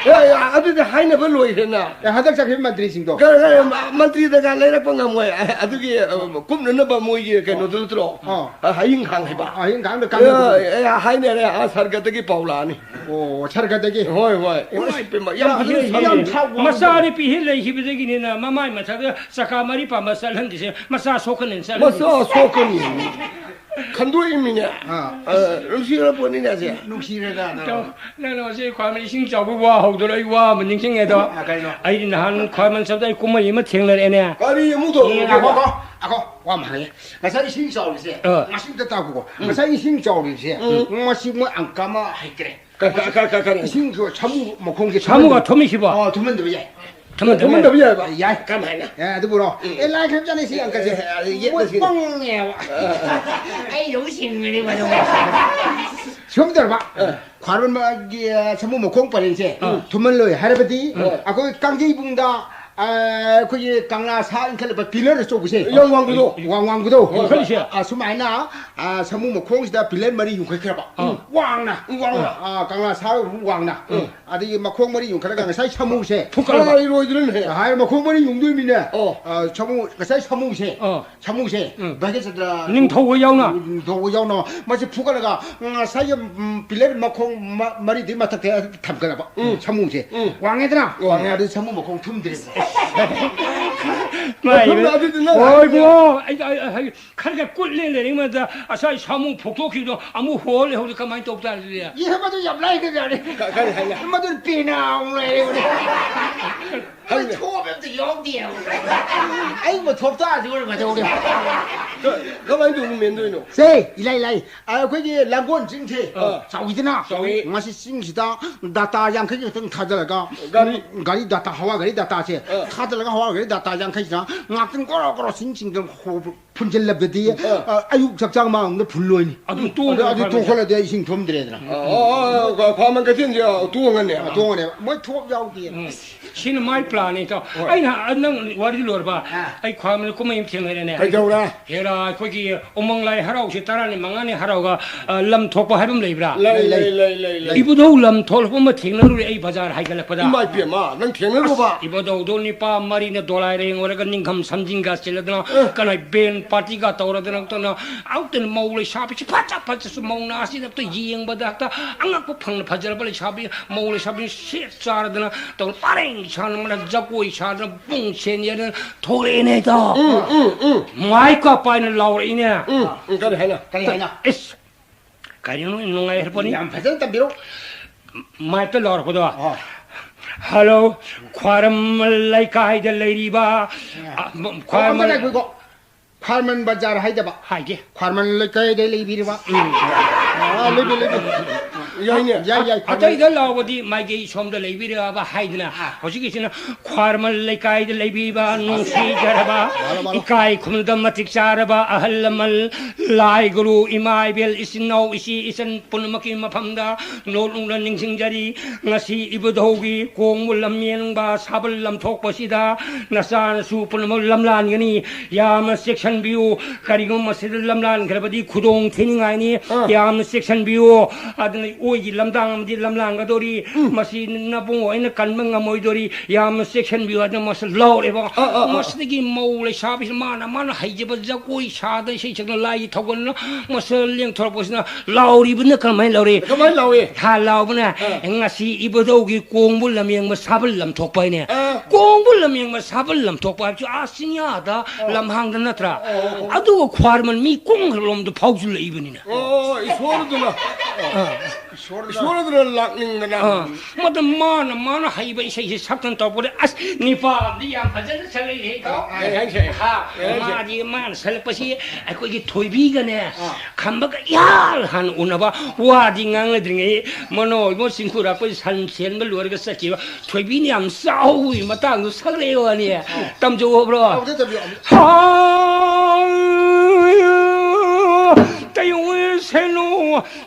ꯑꯦ, ꯑꯦ, ꯑꯗꯨꯗꯤ ꯍꯥꯏꯅꯕ ꯂꯣꯏꯈ꯭ꯔꯦꯅ꯫ ꯑꯦ, ꯍꯟꯗꯛ ꯆꯠꯈꯤꯕ ꯃꯟꯇ꯭ꯔꯤꯁꯤꯡꯗꯣ꯫ ꯀ-, ꯀ-, ꯃ-, ꯃꯟꯇ꯭ꯔꯤꯗꯒ ꯂꯩꯔꯛꯄ ꯉꯝꯃꯣꯏ꯫ ꯑ, ꯑꯗꯨꯒꯤ, ꯑ, ꯀꯨꯝꯅꯅꯕ ꯃꯣꯏꯒꯤ ꯀꯩꯅꯣꯗꯨ ꯅꯠꯇ꯭ꯔꯣ? ꯑꯥ꯫ ꯑ, ꯍꯌꯤꯡ ꯈꯥꯡ ꯍꯥꯏꯕ꯫ ꯑ, ꯍꯌꯤꯡ ꯈꯥꯡꯗ ꯑ, ꯀꯥꯡꯖꯩ꯫ ꯑꯦ, ꯍꯥꯏꯅꯔꯦ꯫ ꯑ, ꯁꯔꯒꯗꯒꯤ ꯄꯥꯎ ꯂꯥꯛꯑꯅꯤ꯫ ꯑꯣ, ꯁꯔꯒꯗꯒꯤ꯫ ꯍꯣꯏ, ꯍꯣꯏ꯫ ꯏꯃꯥ ꯏꯄꯦꯝꯃ, ꯌꯥꯝ ꯌꯥꯝ ꯐꯖꯅ ꯍꯦ-, ꯁꯥꯕꯤꯔꯦ꯫ ꯌꯥꯝ ꯊꯥꯎ ꯃꯆꯥꯅꯨꯄꯤ ꯍꯦꯛ ꯂꯩꯈꯤꯕꯗꯒꯤꯅꯤꯅ ꯃꯃꯥꯏ ꯃꯊꯛꯇ ꯆꯀꯥ ꯃꯔꯤ ꯄꯥꯟꯕ ꯆꯠꯍꯟꯗ꯭ꯔꯤꯁꯦ ꯃꯆꯥ ꯁꯣꯛꯀꯅꯤꯅ ꯆꯠꯍꯟꯗ꯭ꯔꯤꯁꯦ꯫ ꯃꯆꯥ ꯁꯣꯛꯀꯅꯤ꯫ ꯈꯟꯗꯣꯛꯏꯃꯤꯅꯦ꯫ ꯑꯥ꯫ ꯑ, ꯅꯨꯡꯁꯤꯔ ꯄꯣꯠꯅꯤꯅꯦ ꯑꯁꯦ꯫ ꯅꯨꯡꯁꯤꯔꯦꯗ, ꯑꯗꯣ꯫ ꯏꯇꯥꯎ, ꯅꯪꯅ ꯉꯁꯤ ꯈ꯭ꯋꯥꯏ ꯏꯁꯤꯡ ꯆꯥꯎꯕ ꯋꯥ ꯍꯧꯗꯣꯔꯦ, ꯑꯩ ꯋꯥ ꯑꯃ ꯅꯤꯡꯁꯤꯡꯉꯦ ꯑꯗꯣ꯫ ꯑ, ꯀꯩꯅꯣ? ꯑꯩꯗꯤ ꯅꯍꯥꯟ ꯈ꯭ꯋꯥꯏ ꯃꯟꯁꯕꯗ ꯑꯩ ꯀꯨꯝꯍꯩ ꯑꯃ ꯊꯦꯡꯅꯔꯛꯑꯦꯅꯦ꯫ ꯀꯔꯤ ꯑꯃꯨꯛ ꯇꯧꯔꯒꯦ? ꯉꯥꯏꯈꯣ, ꯉꯥꯏꯈꯣ, ꯉꯥꯏꯈꯣ, ꯋꯥ ꯑꯃ ꯍꯪꯉꯦ꯫ ꯉꯁꯥꯏ ꯏꯁꯤꯡ ꯆꯥꯎꯔꯤꯁꯦ, ꯑ꯫ ꯉꯁꯤꯝꯇ ꯇꯥꯛꯈꯣꯀꯣ꯫ ꯎꯝ꯫ ꯉꯁꯥꯏ ꯏꯁꯤꯡ ꯆꯥꯎꯔꯤꯁꯦ, ꯎꯝ꯫ ꯃꯁꯤ ꯃꯣꯏ ꯑꯪꯀ ꯑꯃ ꯍꯩꯇ꯭ꯔꯦ꯫ ꯀ-, ꯀ-, ꯀ-, ꯀ-, ꯀꯔꯤ? ꯏꯁꯤꯡꯁꯨ ꯁꯥꯃꯨ ꯃꯈꯣꯡꯁꯦ ꯁꯥꯃꯨꯒ ꯊꯨꯝꯍꯟꯗꯕ-, ꯊꯨꯝꯃꯤꯁꯤꯕꯣ? ꯑꯣ, ꯊꯨꯝꯍꯟꯗꯕ ꯌꯥꯏ꯫ ꯊꯨꯝꯍꯟꯗꯕ ꯊꯨꯝꯍꯟꯗꯕ ꯌꯥꯏ꯫ ꯌꯥꯏꯕ? ꯌꯥꯏ꯫ ꯀꯔꯝ ꯍꯥꯏꯅ? ꯑꯦ, ꯑꯗꯨꯕꯨꯔꯣ? ꯎꯝ꯫ ꯑꯦ, ꯂꯥꯏ ꯈꯔ ꯆꯠꯅꯩ ꯁꯤ ꯑꯪꯀꯁꯦ꯫ ꯑꯦ, ꯑꯦ, ꯌꯦꯠꯅ ꯃꯣꯏ ꯁꯤ-, ꯄꯪꯉꯦꯕ꯫ ꯑ, ꯑ, ꯑ꯫ ꯑꯩ ꯌꯧ ꯁꯤꯡꯕꯅꯤ ꯃꯗꯨ꯫ ꯁꯨꯝ ꯇꯧꯔꯕ꯫ ꯑ꯫ ꯈ꯭ꯋꯥꯏꯔꯣꯟꯕꯒꯤ, ꯑ, ꯁꯥꯃꯨ ꯃꯈꯣꯡ ꯄꯔꯦꯡꯁꯦ ꯑ꯫ ꯊꯨꯝꯍꯜꯂꯣꯏ ꯍꯥꯏꯔꯕꯗꯤ ꯍꯣꯏ꯫ ꯑꯩꯈꯣꯏ ꯀꯥꯡꯖꯩꯕꯨꯡꯗ, ꯑ, ꯑꯩꯈꯣꯏꯒꯤ ꯀꯪꯂꯥ ꯁꯥ ꯏꯟꯈꯠꯂꯛꯄ ꯄꯤꯂꯔ ꯑꯆꯧꯕꯁꯦ꯫ ꯌꯥꯝ ꯋꯥꯡꯕꯗꯣ꯫ ꯋꯥꯡ ꯋꯥꯡꯕꯗꯣ꯫ ꯍꯣꯏ, ꯍꯣꯏ꯫ ꯏꯟꯈꯠꯂꯤꯁꯦ꯫ ꯑ, ꯁꯨꯃꯥꯏꯅ, ꯑ, ꯁꯥꯃꯨ ꯃꯈꯣꯡꯁꯤꯗ ꯄꯤꯂꯔ ꯃꯔꯤ ꯌꯨꯡꯈꯠꯈ꯭ꯔꯕ꯫ ꯑ꯫ ꯋꯥꯡꯅ꯫ ꯋꯥꯡꯅ꯫ ꯑ, ꯀꯪꯂꯥ ꯁꯥ ꯋꯥꯡꯅ꯫ ꯎꯝ꯫ ꯑꯗꯒꯤ ꯃꯈꯣꯡ ꯃꯔꯤ ꯌꯨꯡꯈꯠꯂꯒ ꯉꯁꯥꯏ ꯁꯥꯃꯨꯁꯦ꯫ ꯐꯨꯒꯠꯂꯕ꯫ ꯍꯥꯏꯔꯣꯏꯗ꯭ꯔꯅꯦ? ꯍꯥꯏ, ꯃꯈꯣꯡ ꯃꯔꯤ ꯌꯨꯡꯗꯣꯏꯃꯤꯅꯦ꯫ ꯑꯣ꯫ ꯑ, ꯁꯥꯃꯨ, ꯉꯁꯥꯏ ꯁꯥꯃꯨꯁꯦ꯫ ꯑꯣ꯫ ꯁꯥꯃꯨꯁꯦ ꯎꯝ꯫ ꯚꯥꯒ꯭ꯌꯆꯟꯗ꯭ꯔ ꯅꯤꯡꯊꯧꯒ ꯌꯥꯎꯅ? ꯅꯤꯡꯊꯧꯒ ꯌꯥꯎꯅ ꯃꯁꯤ ꯐꯨꯒꯠꯂꯒ ꯉꯁꯥꯏꯒꯤ, ꯎꯝ, ꯄꯤꯂꯔ ꯃꯈꯣꯡ ꯃ-, ꯃꯔꯤꯗꯨꯒꯤ ꯃꯊꯛꯇ ꯊꯝꯒꯗꯕ ꯎꯝ꯫ ꯁꯥꯃꯨꯁꯦ꯫ ꯎꯝ꯫ ꯋꯥꯡꯉꯦꯗꯅ? ꯋꯥꯡꯉꯦ꯫ ꯑꯗꯨ ꯁꯥꯃꯨ ꯃꯈꯣꯡ ꯊꯨꯝꯗ꯭ꯔꯦ꯫ ꯃꯥꯏ ꯃꯈꯣꯡꯗ ꯑꯗꯨꯗꯤ ꯅꯪ ꯍꯣꯏ ꯍꯥꯏꯗꯤ ꯏꯕꯨꯡꯉꯣ, ꯑꯩ, ꯑꯩ, ꯑꯩ, ꯈꯔ ꯈꯔ ꯀꯨꯠꯂꯦ ꯂꯩꯔꯤꯉꯩꯗ ꯉꯁꯥꯏ ꯁꯥꯃꯨ ꯐꯨꯛꯇꯣꯛꯈꯤꯕꯗꯣ ꯑꯃꯨꯛ ꯍꯣ ꯂꯩꯍꯧꯔꯦ, ꯀꯃꯥꯏꯅ ꯇꯧ ꯇꯥꯔꯦ ꯑꯗꯨꯗꯤ? ꯏꯍꯦ, ꯃꯗꯨ ꯌꯥꯝ ꯂꯥꯏ ꯀꯩ ꯌꯥꯔꯦ꯫ ꯀ-, ꯀꯔꯤ ꯍꯥꯏꯅ? ꯃꯗꯨ ꯄꯦꯅꯥ ꯑꯃꯨꯛ ꯂꯩꯔꯦ꯫ ꯑꯩ ꯍꯥꯏꯅ꯫ ꯊꯣꯛꯑꯕ ꯑꯝꯇ ꯌꯥꯎꯗꯦ꯫ ꯑꯩ ꯃꯊꯣꯞ ꯇꯥꯔꯗꯤ ꯑꯣꯏꯔꯝꯒꯗꯧꯔꯦ꯫ ꯀ-, ꯀꯃꯥꯏꯅ ꯇꯧꯅ ꯃꯦꯟꯗꯣꯏꯅꯣ? ꯁꯦ, ꯏꯂꯥꯏ ꯂꯥꯏ꯫ ꯑ, ꯑꯩꯈꯣꯏꯒꯤ ꯂꯥꯡꯒꯣꯜ ꯆꯤꯡꯁꯦ ꯑꯥ꯫ ꯆꯥꯎꯋꯤꯗꯅ? ꯆꯥꯎꯋꯤ꯫ ꯃꯁꯤ ꯆꯤꯡꯁꯤꯗ ꯗꯥꯇꯥ ꯌꯥꯡꯈꯩ ꯈꯛꯇꯪ ꯊꯥꯗꯔꯒ, ꯒꯥꯔꯤ꯫ ꯒꯥꯔꯤ ꯗꯥꯇꯥ, ꯍꯋꯥ ꯒꯥꯔꯤ ꯗꯥꯇꯥꯁꯦ ꯑꯥ꯫ ꯊꯥꯗꯔꯒ ꯍꯋꯥ ꯒꯥꯔꯤ ꯗꯥꯇꯥ ꯌꯥꯡꯈꯩꯁꯤꯅ ꯉꯥꯛꯇꯪ ꯒꯣꯔꯣ ꯒꯣꯔꯣ ꯆꯤꯡ ꯆꯤꯡꯗ ꯍꯣꯕ-, ꯐꯨꯟꯖꯜꯂꯕꯗꯤ, ꯑꯥ꯫ ꯑ, ꯑꯌꯨꯛ ꯆꯥꯛꯆꯥ ꯃꯥꯡꯗ ꯐꯨꯜꯂꯣꯏꯅꯤ꯫ ꯑꯗꯨ ꯇꯣꯡꯗ꯭ꯔꯣ ꯑꯗꯨ, ꯑꯗꯨ ꯈ꯭ꯋꯥꯏ ꯇꯣꯡꯈꯠꯂꯗꯤ ꯏꯁꯤꯡ ꯊꯨꯝꯗ꯭ꯔꯦꯗꯅ꯫ ꯑꯣ, ꯑꯣ, ꯑꯣ, ꯈ꯭ꯋꯥꯏ ꯃꯟ ꯀꯩꯊꯦꯜꯁꯦ ꯇꯣꯡꯉꯅꯦꯕ꯫ ꯑ, ꯇꯣꯡꯉꯅꯦꯕ꯫ ꯃꯣꯏ ꯊꯣꯛ ꯌꯥꯎꯗꯦ꯫ ꯎꯝ꯫ ꯁꯤꯅ ꯃꯥꯏ ꯄ꯭ꯂꯥꯟꯅꯤ, ꯏꯇꯥꯎ꯫ ꯍꯣꯏ꯫ ꯑꯩꯅ, ꯑ, ꯅꯪ ꯋꯥꯔꯤ ꯂꯣꯏꯔꯕ? ꯑꯥ꯫ ꯑꯩ ꯈ꯭ꯋꯥꯏ ꯃꯟ ꯀꯨꯝꯍꯩ ꯑꯃ ꯊꯦꯡꯅꯔꯦꯅꯦ꯫ ꯀꯩꯗꯧꯔꯦ? ꯍꯦꯔꯥ, ꯑꯩꯈꯣꯏꯒꯤ ꯎꯃꯪ ꯂꯥꯏ ꯍꯔꯥꯎꯁꯦ ꯇꯔꯥꯅꯤ ꯃꯉꯥꯅꯤ ꯍꯔꯥꯎꯒ, ꯑ, ꯂꯝ ꯊꯣꯛꯄ ꯍꯥꯏꯕ ꯑꯃ ꯂꯩꯕ꯭ꯔꯥ? ꯂꯩ, ꯂꯩ, ꯂꯩ, ꯂꯩ, ꯂꯩ꯫ ꯏꯕꯨꯙꯧ ꯂꯝ ꯊꯣꯛꯂꯛꯄ ꯑꯃ ꯊꯦꯡꯅꯔꯨꯔꯦ ꯑꯩ ꯕꯖꯥꯔ ꯍꯥꯏꯒꯠꯂꯛꯄꯗ꯫ ꯏꯃꯥ ꯏꯄꯦꯝꯃ, ꯅꯪ ꯊꯦꯡꯅꯔꯨꯔꯕ? ꯑꯁ, ꯏꯕꯨꯙꯧꯗꯣ ꯅꯤꯄꯥ ꯃꯔꯤꯅ ꯗꯣꯂꯥꯏ ꯔꯦꯡ ꯑꯣꯏꯔꯒ ꯅꯤꯡꯈꯝ ꯁꯝꯖꯤꯟꯒ ꯆꯤꯜꯂꯗꯅ, ꯑꯦ꯫ ꯀꯅꯥꯏ ꯕꯦꯟ ꯄꯥꯔꯇꯤꯒ ꯇꯧꯔꯗꯅ ꯇꯧꯅ, ꯑꯃꯨꯛꯇꯅ ꯃꯧ ꯂꯩꯁꯥꯕꯤꯁꯤ ꯐꯖ ꯐꯖꯁꯨ ꯃꯧ ꯅꯥꯁꯤꯗ ꯑꯝꯇ ꯌꯦꯡꯕꯗ ꯍꯦꯛꯇ ꯑꯉꯛꯄ ꯐꯪꯅ ꯐꯖꯔꯕ ꯂꯩꯁꯥꯕꯤ, ꯃꯧ ꯂꯩꯁꯥꯕꯤ ꯁꯦꯠ ꯆꯥꯔꯗꯅ ꯇꯧꯅ ꯄꯔꯦꯡ ꯁꯥꯅ ꯃꯔꯛ ꯖꯒꯣꯏ ꯁꯥꯗꯅ ꯄꯨꯡ ꯁꯦꯟ ꯌꯦꯟꯗꯅ ꯊꯣꯛꯂꯛꯑꯦꯅꯦ ꯏꯇꯥꯎ꯫ ꯎꯝ, ꯎꯝ, ꯎꯝ꯫ ꯃꯥꯏ ꯀꯥ ꯄꯥꯏꯅ ꯂꯥꯎꯔꯛꯏꯅꯦ꯫ ꯎꯝ, ꯎꯝ, ꯀꯔꯤ ꯍꯥꯏꯅ? ꯀꯔꯤ ꯍꯥꯏꯅ? ꯏꯁ! ꯀꯔꯤꯅꯣ ꯅꯨꯡꯉꯥꯏꯈ꯭ꯔꯕꯅꯤ? ꯌꯥꯝ ꯐꯖꯅ ꯇꯝꯕꯤꯔꯣ꯫ ꯃꯥꯏꯛꯇ ꯂꯥꯎꯔꯛꯄꯗꯣ꯫ ꯑꯣ꯫ "ꯍꯜꯂꯣ, ꯈ꯭ꯋꯥꯏꯔꯝ ꯂꯩꯀꯥꯏꯗ ꯂꯩꯔꯤꯕ, ꯑ, ꯑ, ꯈ꯭ꯋꯥꯏꯔꯝ" ꯑꯝꯇ ꯉꯥꯏꯈꯣꯀꯣ꯫ ꯈ꯭ꯋꯥꯏꯔꯝꯕꯟ ꯕꯖꯥꯔ ꯍꯥꯏꯗꯕ꯫ ꯍꯥꯏꯒꯦ꯫ ꯈ꯭ꯋꯥꯏꯔꯝꯕꯟ ꯂꯩꯀꯥꯏꯗ ꯂꯩꯕꯤꯔꯤꯕ꯫ ꯎꯝ꯫ ꯑ, ꯂꯩꯕꯤ, ꯂꯩꯕꯤ꯫ ꯌꯥꯏꯅꯦ꯫ ꯌꯥꯏ, ꯌꯥꯏ, ꯈ꯭ꯋꯥꯏꯔꯝꯕꯟ꯫ ꯑꯇꯩꯗ ꯂꯥꯎꯕꯗꯤ ꯃꯥꯏꯀꯩ ꯁꯣꯝꯗ ꯂꯩꯕꯤꯔꯕ ꯍꯥꯏꯗꯅ꯫ ꯑꯥ꯫ ꯍꯧꯖꯤꯛꯀꯤꯁꯤꯅ ꯈ꯭ꯋꯥꯏꯔꯝꯕꯟ ꯂꯩꯀꯥꯏꯗ ꯂꯩꯕꯤꯕ ꯅꯨꯡꯁꯤꯖꯔꯕ, ꯃꯥꯂꯣ, ꯃꯥꯂꯣ꯫ ꯏꯀꯥꯏ ꯈꯨꯝꯅꯗꯕ ꯃꯇꯤꯛ ꯆꯥꯔꯕ ꯑꯍꯜ ꯂꯃꯟ, ꯂꯥꯏ ꯒꯨꯔꯨ, ꯏꯃꯥ ꯏꯕꯦꯜ, ꯏꯆꯤꯟ ꯏꯅꯥꯎ, ꯏꯆꯦ ꯏꯆꯟ ꯄꯨꯝꯅꯃꯛꯀꯤ ꯃꯐꯝꯗ ꯅꯣꯂꯨꯛꯅ ꯅꯤꯡꯁꯤꯡꯖꯔꯤ꯫ ꯉꯁꯤ ꯏꯕꯨꯙꯧꯒꯤ ꯀꯣꯡꯕ ꯂꯝꯌꯦꯡꯕ ꯁꯥꯕꯜ ꯂꯝꯊꯣꯛꯄꯁꯤꯗ ꯅꯆꯥꯅꯁꯨ ꯄꯨꯝꯅꯃꯛ ꯂꯝꯂꯥꯟꯒꯅꯤ꯫ ꯌꯥꯝꯅ ꯆꯦꯛꯁꯤꯟꯕꯤꯌꯨ꯫ ꯀꯔꯤꯒꯨꯝꯕ ꯃꯁꯤꯗ ꯂꯝꯂꯥꯟꯈ꯭ꯔꯕꯗꯤ ꯈꯨꯗꯣꯡ ꯊꯤꯅꯤꯡꯉꯥꯏꯅꯤ꯫ ꯑꯥ꯫ ꯌꯥꯝꯅ ꯆꯦꯛꯁꯤꯟꯕꯤꯌꯨ꯫ ꯑꯗꯨꯅ ꯑꯣꯏꯒꯤ ꯂꯝꯗꯥꯡ ꯑꯃꯗꯤ ꯂꯝꯂꯥꯡꯒꯗꯧꯔꯤ꯫ ꯎꯝ꯫ ꯃꯁꯤ ꯅꯕꯨꯡꯉꯣ ꯑꯩꯅ ꯀꯟꯕ ꯉꯝꯃꯣꯏꯗꯧꯔꯤ꯫ ꯌꯥꯝꯅ ꯆꯦꯛꯁꯤꯟꯕꯤꯌꯨ ꯍꯥꯏꯗꯅ ꯃꯁꯤ ꯂꯥꯎꯔꯦꯕ꯫ ꯑꯥ, ꯑꯥ, ꯑꯥ꯫ ꯃꯁꯤꯗꯒꯤ ꯃꯧ ꯂꯩꯁꯥꯕꯤꯁꯤ ꯃꯥꯅ, ꯃꯥꯅ ꯍꯩꯖꯕ ꯖꯒꯣꯏ ꯁꯥꯗꯅ ꯏꯁꯩ ꯁꯛꯅ ꯂꯥꯏꯒꯤ ꯊꯧꯒꯜꯅ ꯃꯁꯤ ꯂꯦꯡꯊꯣꯔꯛꯄꯁꯤꯅ ꯂꯥꯎꯔꯤꯕꯅ ꯀꯔꯝꯍꯥꯏꯅ ꯂꯧꯔꯤ? ꯀꯃꯥꯏꯅ ꯂꯧꯏ? ꯍꯥ, ꯂꯥꯎꯕꯅ, ꯑꯥ꯫ ꯉꯁꯤ ꯏꯕꯨꯙꯧꯒꯤ ꯀꯣꯡꯕꯨ ꯂꯝꯌꯦꯡꯕ ꯁꯥꯕꯜ ꯂꯝꯊꯣꯛꯄ ꯍꯥꯏꯅꯦ꯫ ꯑꯥ꯫ ꯀꯣꯡꯕꯨ ꯂꯝꯌꯦꯡꯕ ꯁꯥꯕꯜ ꯂꯝꯊꯣꯛꯄ ꯍꯥꯏꯕꯁꯤ ꯑꯥ ꯆꯤꯡꯌꯥꯗ ꯑꯣ꯫ ꯂꯝꯍꯥꯡꯗ ꯅꯠꯇ꯭ꯔꯥ? ꯑꯣ, ꯑꯣ, ꯑꯣ꯫ ꯑꯗꯨꯒ ꯈ꯭ꯋꯥꯏꯔꯝꯕꯟ ꯃꯤ ꯀꯣꯡꯈ꯭ꯔꯂꯣꯝꯗ ꯐꯥꯎꯖꯤꯜꯂꯛꯏꯕꯅꯤꯅ꯫ ꯑꯣ, ꯏꯁꯣꯔꯗꯨꯅ꯫ ꯑꯥ꯫ ꯏꯁꯣꯔꯗꯨꯅ꯫ ꯏꯁꯣꯔꯗꯨꯅ ꯂꯥꯛꯅꯤꯡꯗꯅ꯫ ꯑꯥ꯫ ꯃꯗꯨ ꯃꯥꯅ, ꯃꯥꯅ ꯍꯩꯕ ꯏꯁꯩꯁꯦ ꯁꯛꯇꯅ ꯇꯧꯔꯛꯄꯗ, ꯑꯁ, ꯅꯤꯄꯥ ꯑꯃꯗꯤ ꯌꯥꯝ ꯐꯖꯅ ꯁꯛꯂꯛꯏꯍꯦ, ꯏꯇꯥꯎ꯫ ꯑꯥ, ꯀꯩ ꯍꯥꯏꯅꯤ? ꯍꯥ, ꯀꯩ ꯍꯥꯏꯅꯤ? ꯃꯥꯗꯤ ꯃꯥꯅ ꯁꯛꯂꯛꯄꯁꯤ ꯑꯩꯈꯣꯏꯒꯤ ꯊꯣꯏꯕꯤꯒꯅꯦ, ꯑꯥ꯫ ꯈꯝꯕꯒ ꯏꯍꯥꯟ ꯍꯥꯟꯅ ꯎꯅꯕ ꯋꯥꯗꯤ ꯉꯥꯡꯅꯗ꯭ꯔꯤꯉꯩ ꯃꯅꯣ ꯏꯕꯣ ꯆꯤꯡꯈꯨꯔꯛꯄ ꯁꯟ ꯁꯦꯟꯕ ꯂꯣꯏꯔꯒ ꯆꯠꯈꯤꯕ ꯊꯣꯏꯕꯤꯅ ꯌꯥꯝ ꯆꯥꯎꯕꯒꯤ ꯃꯇꯥꯡꯗꯣ ꯁꯛꯂꯛꯑꯦ ꯋꯥꯅꯤ꯫ ꯑꯥ꯫ ꯇꯝꯖꯧ ꯍꯥꯏꯕ꯭ꯔꯣ? ꯇꯧꯗꯦ, ꯇꯧꯕꯤꯌꯣ꯫ ꯍꯥꯎ!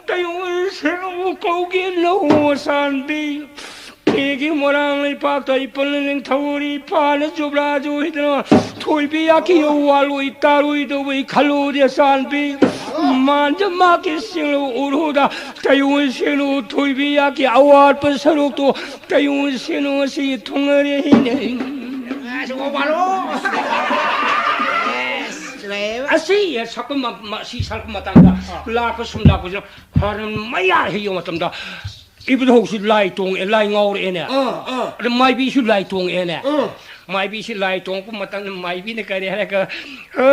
ꯇꯌꯨꯡ ꯁꯦꯅꯨ ꯀꯧꯒꯦ ꯅꯧ ꯁꯥꯟꯕꯤ꯫ ꯀꯦꯒꯤ ꯃꯣꯏꯔꯥꯡ ꯂꯩꯄꯥꯛꯇ ꯏꯄꯜ ꯅꯤꯡꯊꯧꯔꯤ ꯏꯄꯥꯅ ꯖꯨꯕ꯭ꯔꯥꯖꯨ ꯍꯤꯗꯅ ꯊꯣꯏꯕꯤ ꯌꯥꯀꯤ ꯋꯥꯂꯣꯏ ꯇꯥꯔꯣꯏꯗꯧꯕꯩ ꯈꯜꯂꯨꯗꯦ ꯁꯥꯟꯕꯤ꯫ ꯃꯥꯟꯖ ꯃꯥꯀꯤ ꯁꯤꯡꯂꯨ ꯎꯔꯨꯗ ꯇꯌꯨꯡ ꯁꯦꯅꯨ ꯊꯣꯏꯕꯤ ꯌꯥꯀꯤ ꯑꯋꯥꯠꯄ ꯁꯔꯨꯛꯇꯨ ꯇꯌꯨꯡ ꯁꯦꯅꯨ ꯑꯁꯤ ꯊꯨꯡꯉꯔꯦ ꯍꯤꯅꯦ꯫ ꯑꯁ, ꯋꯥ ꯋꯥꯔꯣ꯫ ꯑꯁ, ꯂꯩꯌꯦꯕ꯫ ꯑꯁꯤ ꯁꯛꯄ ꯃ-, ꯃ-, ꯑꯁꯤ ꯁꯛꯄ ꯃꯇꯝꯗ ꯂꯥꯛꯄ ꯁꯨꯝ ꯂꯥꯛꯄꯁꯤꯅ ꯍꯣꯔꯦꯟ ꯃꯌꯥ ꯍꯦꯛ ꯌꯧꯕ ꯃꯇꯝꯗ ꯏꯕꯨꯙꯧꯁꯨ ꯂꯥꯏ ꯇꯣꯡꯉꯛꯑꯦ, ꯂꯥꯏ ꯉꯥꯎꯔꯛꯑꯦꯅꯦ꯫ ꯑꯥ, ꯑꯥ꯫ ꯑꯗ ꯃꯥꯏꯕꯤꯁꯨ ꯂꯥꯏ ꯇꯣꯡꯉꯛꯑꯦꯅꯦ꯫ ꯑꯥ꯫ ꯃꯥꯏꯕꯤꯁꯤ ꯂꯥꯏ ꯇꯣꯡꯉꯛꯄ ꯃꯇꯝꯗ ꯃꯥꯏꯕꯤꯅ ꯀꯔꯤ ꯍꯥꯏꯔꯒ, "ꯑ,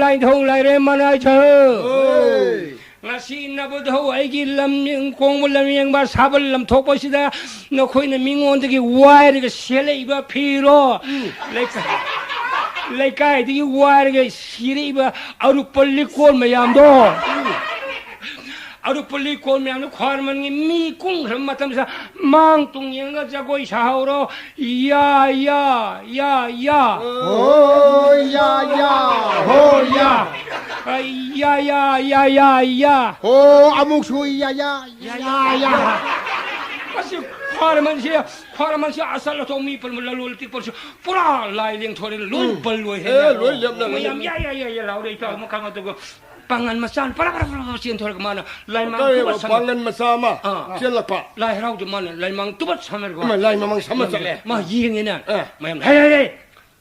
ꯂꯥꯏꯊꯧ ꯂꯥꯏꯔꯦꯝ ꯃꯅꯥꯏꯊꯧ꯫ ꯍꯣꯏ꯫ ꯉꯁꯤ ꯅꯕꯨꯙꯧ ꯑꯩꯒꯤ ꯂꯝ ꯌꯦꯡ-, ꯀꯣꯡꯕ ꯂꯝ ꯌꯦꯡꯕ ꯁꯥꯕꯜ ꯂꯝꯊꯣꯛꯄꯁꯤꯗ ꯅꯈꯣꯏꯅ ꯃꯤꯉꯣꯟꯗꯒꯤ ꯋꯥꯏꯔꯒ ꯁꯦꯠꯂꯛꯏꯕ ꯐꯤꯔꯣ? ꯎꯝ꯫ ꯂꯩꯀꯥꯏ-, ꯂꯩꯀꯥꯏꯗꯒꯤ ꯋꯥꯏꯔꯒ ꯁꯤꯔꯛꯏꯕ ꯑꯔꯨꯞꯄ ꯂꯤꯛꯀꯣꯟ ꯃꯌꯥꯝꯗꯣ?" ꯎꯝ꯫ ꯑꯗꯨ ꯄꯨꯂꯤ ꯀꯣꯟ ꯃꯌꯥꯝꯗꯣ ꯈ꯭ꯋꯥꯏꯔꯝꯕꯟꯒꯤ ꯃꯤ ꯀꯨꯝꯈ꯭ꯔꯕ ꯃꯇꯝꯁꯤꯗ ꯃꯥꯡ ꯇꯨꯡ ꯌꯦꯡꯉꯒ ꯖꯒꯣꯏ ꯁꯥꯍꯧꯔꯣ꯫ ꯌꯥ, ꯌꯥ, ꯌꯥ, ꯌꯥ꯫ ꯍꯣ, ꯌꯥ, ꯌꯥ, ꯍꯣ, ꯌꯥ꯫ ꯑ, ꯌꯥ, ꯌꯥ, ꯌꯥ, ꯌꯥ, ꯌꯥ꯫ ꯍꯣ, ꯑꯃꯨꯛꯁꯨ ꯌꯥ, ꯌꯥ, ꯌꯥ, ꯌꯥ꯫ ꯑꯁꯤ ꯈ꯭ꯋꯥꯏꯔꯝꯕꯟꯁꯤ, ꯈ꯭ꯋꯥꯏꯔꯝꯕꯟꯁꯤ ꯑꯆꯠ ꯑꯊꯣꯛ ꯃꯤ ꯄꯨꯝꯕ ꯂꯂꯣꯟ ꯏꯇꯤꯛ ꯄꯨꯝꯕꯁꯨ ꯄꯨꯔꯥ ꯂꯥꯏ ꯂꯦꯡꯊꯣꯔꯦ, ꯂꯣꯏ ꯎꯝ꯫ ꯕꯟ ꯂꯣꯏ ꯑꯦ, ꯍꯦꯟꯅ꯫ ꯂꯣꯏ ꯂꯦꯞꯅꯔꯦ, ꯃꯌꯥꯝ ꯂꯦꯞꯅꯔꯦ꯫ ꯌꯥ, ꯌꯥ, ꯌꯥ, ꯌꯥ ꯂꯥꯎꯔꯦ, ꯏꯇꯥꯎ ꯑꯃ ꯈꯪꯉ ꯑꯗꯨꯒ ꯄꯥꯡꯒꯟ ꯃꯆꯥꯅ ꯄꯔꯥ ꯄꯔꯥ ꯄꯔꯥ ꯄꯔꯥ ꯆꯦꯟꯊꯣꯔꯒ ꯃꯥꯅ ꯂꯥꯏꯃꯥꯡ ꯀꯔꯤ ꯇꯨꯕꯠ ꯁꯝꯃꯦ꯫ ꯄꯥꯡꯒꯟ ꯃꯆꯥ ꯑꯃ ꯑꯥ, ꯑꯥ꯫ ꯆꯦꯜꯂꯛꯄ? ꯂꯥꯏ ꯍꯔꯥꯎꯗ ꯃꯥꯅ ꯂꯥꯏꯃꯥꯡ ꯇꯨꯕꯠ ꯁꯝꯃꯦꯀꯣ꯫ ꯏꯃꯥ, ꯂꯥꯏ ꯃꯃꯥꯡ ꯁꯝꯃ ꯆꯠꯂꯦ꯫ ꯃꯥ ꯌꯦꯡꯉꯦꯅꯦ꯫ ꯑꯥ꯫ ꯃꯌꯥꯝ, "ꯍꯦ, ꯍꯦ, ꯍꯦ,